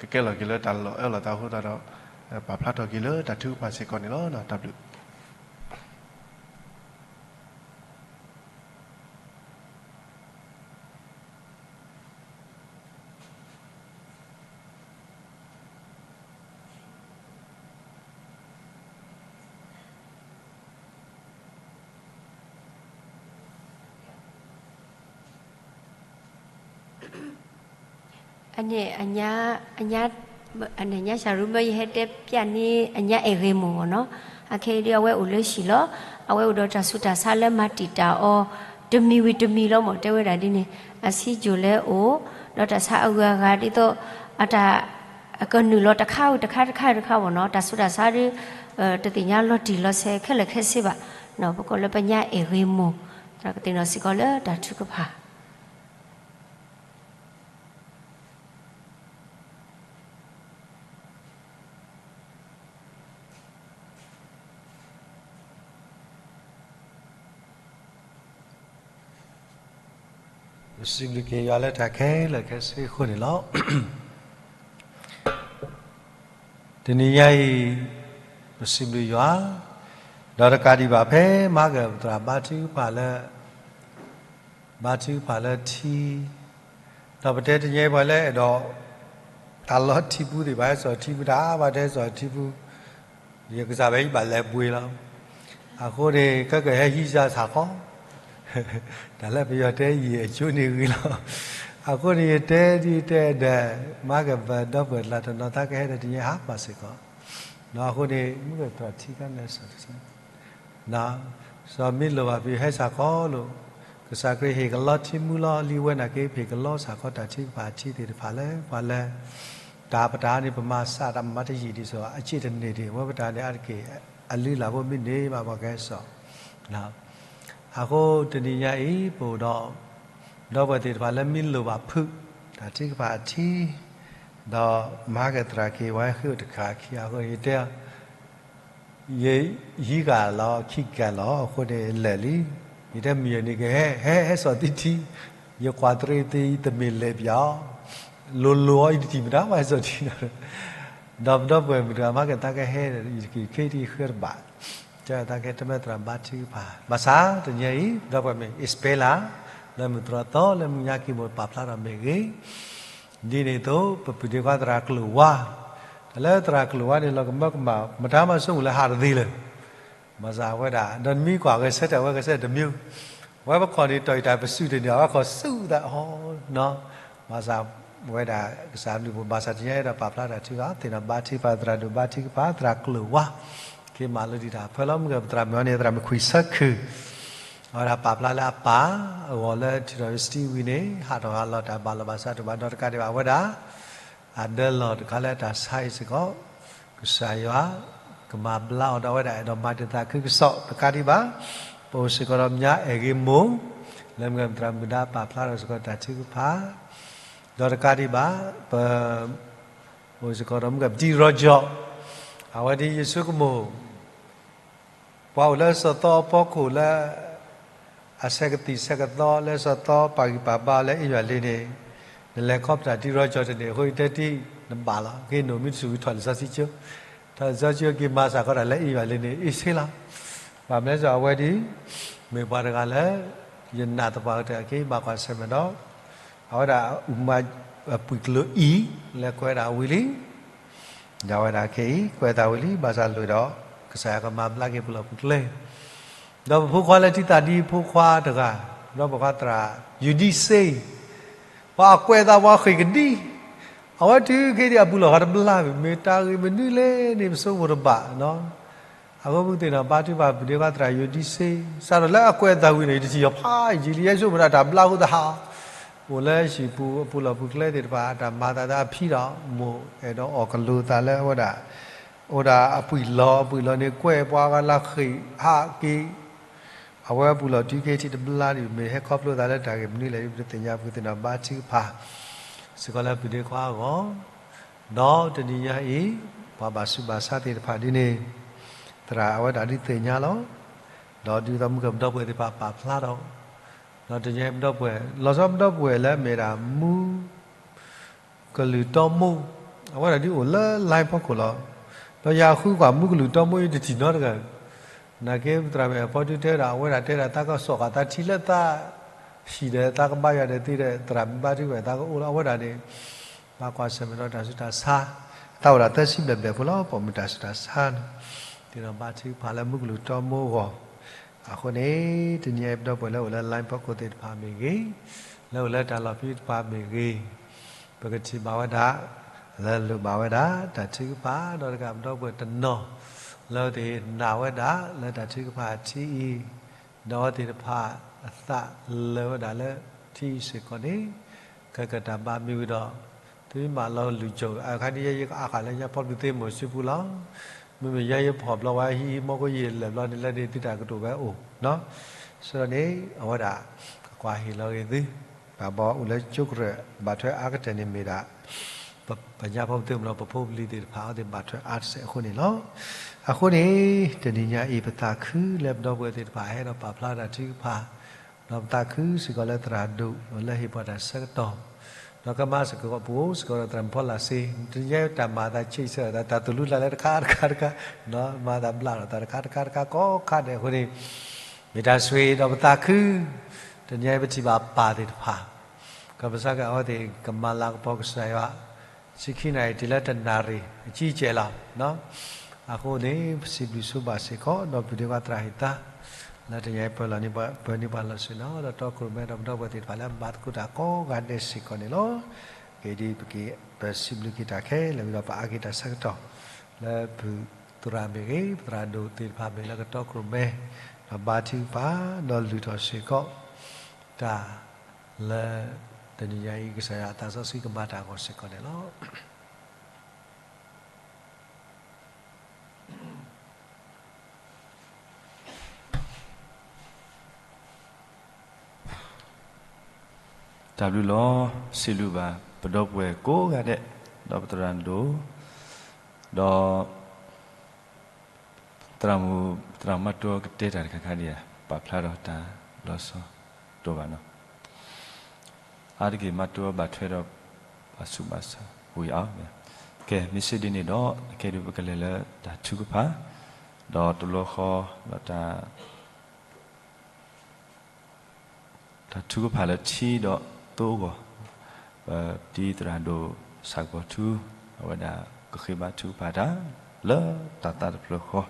ကကဲလီၤက့ၤလၢတၢ်လီၤအၢလီၤသးအဃိသတးဒီး ပာ်ဖျါထီၣ်က့ၤလၢတၢ်ထုကဖၣ်စ့ၢ်ကီးန့ၣ်လီၤ. တၢ်ဘျုး အန့ၣ် အညါ အညါ အန့ၣ်ညါစၤရူမၢ ယဟဲတဲပျးန့ၢ် အညါအဲၣ်ဂ့ၤမိၢ်မ့ၢ်နီၤ, အခဲအံၤဒ်အဝဲအိၣ်လၢဟံၣ်လီၤ, အဝဲအိၣ်ဒီးတၢ်ဆူးတၢ်ဆါလၢမၤတံာ်တာ်အီၤ တမံၤဝံၤတမံၤလီၤမ့ၢ် တဲဝဲဒၣ်ဒ်န့ၣ်, အဆံးကိၤလၢအိၣ် ဒီးတၢ်ဆါအဂုၤအဂၤဒ်သိး အတၢ် အကနုာ်လီၤတခါဝံၤတခါတခါတခါမ့ၢ်နီၤ, တၢ်ဆူးတၢ်ဆါဒ် တသ့ၣ်ညါလီၤတံၢ်လီၤဆဲးခဲလၢာ်ခဲဆ့ဘၣ်, ပကိးလၢပညါအဲၣ်ဂ့ၤမိၢ်, သရၣ်ကသ့ၣ်နီၣ်စ့ၢ်ကီးလၢတၢ်ထုကဖၣ် ပစံးဘျုးက့ၤယွၤလၢတၢ်ခဲလၢာ်ခဲဆ့အဃိန့ၣ်လီၤ. တနံၤညါအံၤ ပစံးဘျုးယွၤ, ဒီးတကးဒံးဘၣ်ဖဲမၤကပသရၣ်ဘါထုကဖၣ်လၢ ဘါထုကဖၣ်လၢထံ, ဒီးပတဲတနံၤညါအံၤပှၤလၢအဲၣ်ဒိး တၢ်လီၤထံပူၤသ့ၣ်တဖၣ် ဟဲစိာ်ထံပူၤတၢ် ဘၣ်တဲစိာ်ထံပူၤ, ယကစၢ်ဝဲအံၤဘၣ်လဲၤပှ့ၤလီၤ. အဃိန့ၣ် ကကဟဲဟံးစၢ်ဆၣ်ခီ တၢ်လၢပယီၤတဲယံာ်အကၠိန့ၣ်ဂ့ၤလီၤ. အဃိန့ၣ် ယတဲဒ်တဲဒီး မၤကပဒီပုၢ်ဝဲၢ်တလၢ်တနီၤသးကဟဲဒီးတနံၤညါဟးပာ်စ့ၢ်ကီး, အဃိန့ၣ် မုၢ်ကတြၢၢ်ထံကနဲၣ်စီၤတဆၢ စီၤမ့ၢ်လိၣ်ဘၣ်ပဟဲစၢ်ခီလိာ်, ကစၢ်ခရံာ်ဟ့ၣ်ကလီထံမူလီၤ လံဝဲနာ်က့ ပဟ့ၣ်ကလီစၢ်ခီတၢ်ထုကဖၣ်ထံသ့ၣ်တဖၣ်လၢ ပှၤလၢ တၢ်ပတၢ်န့ၣ် ပမၤစၢ်တၢ်မၤတယံာ်ဒ်သိး အစ့ၣ်တန့ၢ်ဒံး အဝဲပတၢ်န့ၣ်အါတက့ၢ် အလုၢ်အလၢ်ဖိမ့ၢ်န့ၢ်ဘၣ်ပှၤကဟဲစိာ် အဃိတနံၤညါအံၤ ပအိၣ်ဒီး ဒီပုၢ်ဝဲၢ်သ့ၣ်တဖၣ်လၢမ့ၢ်လိၣ်ဘၣ်ဖုး တၢ်ထုကဖၣ်အထံ ဒီးမၤကသရၣ်က့ၤဝဲဃ့အိၣ်တခါခံအဃိ ယတဲ ယဟံးဂၤလီၤခံဂၤလီၤ အဃိန့ၣ်လဲၣ်လံ, ယတဲမုၢ်ယဲၢ်နံၤကဟဲ ဟဲဟဲစိာ်သံထံ, ယကွၢ်တရံးသ့တမ့ၢ်လဲၤပၠးအီၤ, လိၤလိၤအီၤ ယတထံၣ်မတၤမးဟဲစိာ်ထံနီၤ, ဒီးပဒီပုၢ်ဝဲၢ်မုၢ်တဂၤမၤကသးကဟဲ ယကခ့တဃၢတဘၣ်, တဲသးကဲတမ့ၢ်သရၣ်ဘါထုကဖၣ် ဘၣ်ဆၣ်တနံၤအံၤ ဒီပုၢ်ဝဲၢ်မ့ၢ် Isabella လၢမုၢ်တြီၢ်သီ လၢမုၢ်ညါကံၢ်မိၢ်ပာ်ဖျါထီၣ်မ့ၢ်ဂ့ၤ ဒ်န့ၣ်အသိး ပပုၢ်ဒ့ခွါသရၣ်ကျိာ်ဝါ, တၢ်လၢသရၣ်ကျိာ်ဝါန့ၣ် လီၤကမၢကမၣ် မတၤမၤဆိကမိၣ်လၢဟးတသ့လၢၤ, ဘၣ်ဆၣ်အဝဲဒၣ် ဒီးနမ့ၢ်ကွၢ်ဂဲၤဆၢထၢၣ်ဝဲဂဲၤဆၢထၢၣ်တမံၤ, ဝဲပခီၣ်န့ၣ် တီၢ်အံၤတၢ်ပစုၣ်တန့ၢ် အဝဲခီၣ်ဆူၣ်သးဟီနီၤ, ဘၣ်ဆၣ်ဝဲဒၣ်ကစၢ်ဘျုးပှၤ ဘၣ်ဆၣ်တနံၤအံၤဒီးပာ်ဖျါတၢ်ထုကဖၣ် သ့ၣ်နီၣ်ဘါထုကဖၣ် သရၣ်ဒိၣ်ဘါထုကဖၣ် သရၣ်ကျိာ်ဝါ, က့ၤမၤလိဒံးတၢ်ဖၢလီၤ မုၢ်ဂၢၢ်ပသရၣ်မုၣ်အီၤန့ၣ် သရၣ်မုၣ်ခွံၣ်ဆၢခုၣ် အဝဲဒၣ်ပာ်ဖျါလၢအပၢ်အဂီၢ်လၢထံၣ်ထီၣ် university ဝံၤန့ၣ် ဟးထီၣ်ဟးလီၤတၢ်ဘၣ်လီၤဘၣ်စးတဘၣ်ဒီးတကးဒံးဘၣ် အဝဲဒၣ် အဒၢလီၢ်တခါလၢတၢ်ဆါအံၤစ့ၢ်ကီး ကစၢ်ယွၤကမၤဘျါအီၤဒီးအဝဲဒၣ်အဲၣ်ဒိးမၤတံာ်တာ်ခုကစီၣ်တကးဒံးဘၣ် ပအိၣ်စ့ၢ်ကီးဒီးမၠါအဲၣ်ဂ့ၤမိၢ် လၢမုၢ်ဂၢၢ်ပသရၣ်မုၣ်ဒါပာ်ဖျါထီၣ်စ့ၢ်ကီးတၢ်ထုကဖၣ် ဒီးတကးဒံးဘၣ် ပ အိၣ်စ့ၢ်ကီးဒီးမုၢ်ဂၢၢ်ပတံၢ်ရီကၠီၣ် အဝဲဒ်ယဆိကမိၣ် ပှၤအိၣ်လၢစီၤသီအဖီခိၣ်လၢ အဆဲးကသံၣ်ဆဲးကသီလၢစီၤသီပာ်ဂံၢ်ပာ်ဘါလၢအ့ၣ်ယွၤလံန့ၣ် နလဲၤခီဖျိတံၢ်ရီကၠီၣ်တန့ၢ်အဃိ ယတဲတံၢ်နဘၣ်လီၤ ဂ့ၤနိၣ်မံတစူၣ်ထီၣ်လံာ်စီဆှံကၠိ ထီၣ်လံာ်စီဆှံကၠိက့ၤမၤစၢ်ခီတၢ်လၢအ့ၣ်ယွၤလံန့ၣ် အ့ၣ်ဆ့လီၤ ဘၣ်မနုၤလဲၣ်အဝဲဒ် မ့ၢ်ပှၤတဂၤလၢ ယနာ်သပှၢ်ကတၢၢ်အက့ၤဘၣ်ကွၢ်ဆၢၣ်မဲာ်ဒီး အဝဲဒၣ်အုၣ်မး အပှံာ်ကျိၤအံၤ လၢကွဲးဒၣ်ဝံၤလံ, ဒီးအဝဲဒၣ်ခဲအံၤ ကွဲးသးဝံၤလံ ဘၣ်ဆၣ်လၢာ်ဒီး ကစၢ်ယွၤကမၤဘျါက့ၤပလီၢ်ပူၤကျဲ, ဒီးပဖိခွါလၢထံသးဒံဖိခွါတဂၤ, ဒီးပဖိခွါသရၣ် ယူဒံစ့ ပှၤအကွဲးသးပှၤဃ့ၢ်ကဒံ, အဝဲတုၤခဲအံၤအပူၤလီၢ်ဂၤတဘျါဘၣ်, မ့ၢ်တၢ်ဂ့ၢ်မနုၤလဲၣ်န့ၣ် ပဆိကမိၣ်တဘၣ်နီၤ. အဃိမုၢ်သ့ၣ်နီၣ်ဘါထုကဖၣ် ပဒ့ခွါသရၣ်ယူဒံစ့, စးထီၣ်လၢအကွဲးသးဝံၤန့ၣ် ယတထံၣ်ယီၤဖးယံာ်လံ ယဆိကမိၣ်ဒၣ်တၢ်ဘျါဃိသဟး, အိၣ်လၢဟံၣ်ပူၤအပူၤလီၢ်ပူၤကျဲသ့ၣ်တဖၣ် အတၢ်မၤသးသးအဖံဒီး မိၢ်အဲၣ်ဒိးအီၣ်ကလူၤသးလၢအဝဲဒၣ် အိၣ်ဒၣ်အပှံာ်လီၢ်, အပှံာ်လီၢ်န့ၣ် ကွဲးပှၤဂၤလၢဃ့ၢ်ဟးက့ၤ, အဝဲအပူၤလီၢ်တုၤခဲအံၤတဘျါဒံး, မ့ၢ်ဟဲခီဖျိသးလၢတၢ်ဂ့ၢ်မနုၤလဲၣ် ပတသ့ၣ်ညါ, ပကသ့ၣ်နီၣ်ဘါထုကဖၣ် စ့ၢ်ကီးလၢပဒ့ခွါအဂီၢ်, ဒီးတနံၤညါအံၤ ပှၤဘၣ်ဆူးဘၣ်ဆါသ့ၣ်တဖၣ်ဒ်န့ၣ် သရၣ်အဝဲဒၣ်ဒုးသ့ၣ်ညါလီၤ. ဒီးဒ်သိးမုၢ်ကပဒီပုၢ်ဝဲၢ်သ့ၣ်တဖၣ်ပာ်ဖျါထီၣ်, ဒီးတနံၤညါအံၤပဒီပုၢ်ဝဲၢ် လီၤဆီပဒီပုၢ်ဝဲၢ်လၢအမ့ၢ်ဒၣ်မူ ကလုာ်တီမိၢ်, အဝဲဒၣ်ဒုးအိၣ်လၢ line ဖီခိၣ်လီၤ. ဒီးယဃုကွၢ်မူကလုာ်တီမိၢ်အံၤတထံၣ်နီတဂၤ, နာ်က့သရၣ်မုၣ်အဖီဒုတဲဒၣ် အဝဲဒၣ်တဲဒၣ်သးကစီၣ်ဃာ်သးထံလၢသး ဟံၣ်ဒီးသးကဘါယွၤဒီးသ့ဒီး သရၣ်မုၣ်ဘါထုကဖၣ်သးကအိၣ်လီၤ. အဝဲဒၣ်န့ၣ် ဘၣ်ကွၢ်ဆၢၣ်မဲာ်ဒီးတၢ်ဆူးတၢ်ဆါ, သးအိၣ်ဒၣ်သၢဆံဘျဲၣ်ဘျဲၣ်ဖိလီၤ, ပိာ်မုၣ်တၢ်ဆူးတၢ်ဆါန့ၣ်, သ့ၣ်နီၣ်ဘါထုကဖၣ်လၢမူကလုာ်တီမိၢ်အဂီၢ်, အဃိန့ၣ် တနံၤညါအံၤပဒီပုၢ်ဝဲၢ်လၢအိၣ်လၢ line ဖီခိၣ်သ့ၣ်တဖၣ်မ့ၢ်ဂ့ၤ, လၢအိၣ်လၢတၢ်လီၢ်ဖံးတဖၣ်မ့ၢ်ဂ့ၤ, ပကထံၣ်ဘၣ်ဝဲဒၣ် လၢလိၣ်ဘၣ်ဝဲဒၣ် တၢ်ထုကဖၣ် ဒီးတကးပဒီပုၢ်ဝဲၢ်တနီၤ လၢသ့ၣ်နာ်ဝဲဒၣ်လၢတၢ်ထုကဖၣ်ထံအံၤ, ဒီးအဝဲသ့ၣ်တဖၣ်အသးလၢာ်ဝဲဒၣ်လၢထံအံၤစ့ၢ်ကီးန့ၣ်, ခဲကတၢၢ်ဘၣ်မ့ၢ်ဝံၤဒီး သုမၤလီၤလုၢ်ကၠိၣ် အခါန့ၣ် ယဲယကအါဃာ်လၢညါဖီပျံၤသ့မိၢ်စုပူၤလီၤ. မ့မ့ၢ်ယဲယဖီၣ်ဘျီဝဲဟံးဟံးမီၢ်ကိယံာ်လၢာ်ဘျီန့ၣ် လၢန့ၣ်သုတၢ်ကတိၤဝဲအိၣ်နီၤ. ဆိန့ၣ် အဝဲဒၣ် ကကွၢ်ဟ့ၣ်လီၤဂ့ၤသု, ဘၣ်ဘီအိၣ်လၢကၠိကရၢၢ် ဘၣ်ထွဲအါကတၢၢ်န့ၣ်မ့ၢ်ဒၣ် ပညါဖီပသ့ၣ်မ့ၢ်ဒီး ပဖိပလံၤသ့ၣ်တဖၣ်အဝဲသ့ၣ်ဘၣ်ထွဲအါတစဲးအဃိန့ၣ်လီၤ. အဃိန့ၣ် တနံၤညါအံၤ ပသးခုလၢပဒီပုၢ်ဝဲၢ်သ့ၣ်တဖၣ်ဟဲဒီးပာ်ဖျါတၢ်ထုကဖၣ်, ဒီးပသးခုစ့ၢ်ကီးလၢသရၣ်ဒိၣ် လၢဟ့ၣ်ပှၤတၢ်ဆၢကတီၢ်, ဒီးကမၤစ့ၢ်ကီးပအိၣ်စ့ၢ်ကီးဒီးသရၣ်မုၣ်ဖီလာ်စ့, တနံၤညါတၢ်မၤအသးဆံးဆၢအသး တၢ်သူၣ်လူၤသးလၢတခါတခါတခါ, မၤသးဘျါထီၣ်သးတခါတခါတခါကိးခါဒဲးအဃိန့ၣ်, မ့ၢ်တၢ်ဆိၣ်ဂ့ၤဒီးပသးခု, တနံၤညါအံၤပထံၣ်ဘၣ်ပၢ်သ့ၣ်တဖၣ်, ကပစၢ်ကဲအဝဲသ့ၣ်ကမၤလၤကပီၤကစၢ်ယွၤ ဆံခံနၣ်ရံၣ်တုၤလၢတနၣ်ရံၣ် အကံကဲးလီၤ. အဃိန့ၣ် ပစံးဘျုးဆိဘၣ်စ့ၢ်ကီး ဒီးပဒ့ခွါသရၣ်ဟ့ၣ်သါ လၢတနံၤညါအံၤပၢၤလီၤန့ၢ်ပှၤ ပၢၤန့ၢ်ပှၤလီၢ်ဆ့ၣ်နီၤ ဒီးတီခိၣ်ရိၣ်မဲဒီးပဒီပုၢ်ဝဲၢ်သ့ၣ်တဖၣ်လၢအမၤသကိးတၢ်ကိးဂၤဒဲးစ့ၢ်ကီးန့ၣ်လီၤ. ကဲဒ်ပက့ၤ ပစံးဘျုးက့ၤတၢ်ခဲလၢာ်ဝံၤဒီး ပအါက့ၤတၢ်ဆၢကတီၢ် လၢပသရၣ်မ့ၢ်ဂ့ၤ ပသရၣ်ဒိၣ်သ့ၣ်တဖၣ်မ့ၢ်လၢကတီခိၣ်ရိၣ်မဲ ဒီးဘါထုကဖၣ် ဒီးလုၢ်ထီၣ်စ့ၢ်ကီး တၢ် လၢ တနံၤညါအံၤ ကစၢ်ယွၤအသးစီဆှံကမၤတၢ်အဂီၢ်စ့ၢ်ကီးန့ၣ်လီၤ. တၢ်ဘျုးလီၤ. စံးဘျုးဘၣ် ပဒီပုၢ်ဝဲၢ်ကိးဂၤဒဲး, ဒီးပသရၣ်ဒိၣ်, ဒီး သရၣ်မုၣ် သရၣ်မုၣ်မၤတိကတဲတၢ်တခါခါဒံးဧါ, ပာ်ဖျါထီၣ်တၢ်လီၤဆီတအိၣ်ဘၣ်နီၤ. အါတက့ၢ်မၤတိဘၣ်ထွဲဒီး ဘၣ်ဆူးဘၣ်ဆါဝံၤအါ, ကဲ မ့ၢ်စ့ဒ်န့ၣ်ဒီး အကဲဒုးပကလဲၤလၢတၢ်ထုကဖၣ်, ဒီးတဘျီဃီ ဒီးတၢ် တၢ်ထုကဖၣ်လၢထံဒီးသိအဂီၢ်, ပတံၤသရၣ်ဒိၣ်စၢ်ကပီၤထူ အဝဲဒၣ်ကဃ့ဘါထုကဖၣ်တၢ် လၢတၢ်သးတဖျၢၣ်ဃီ, ပက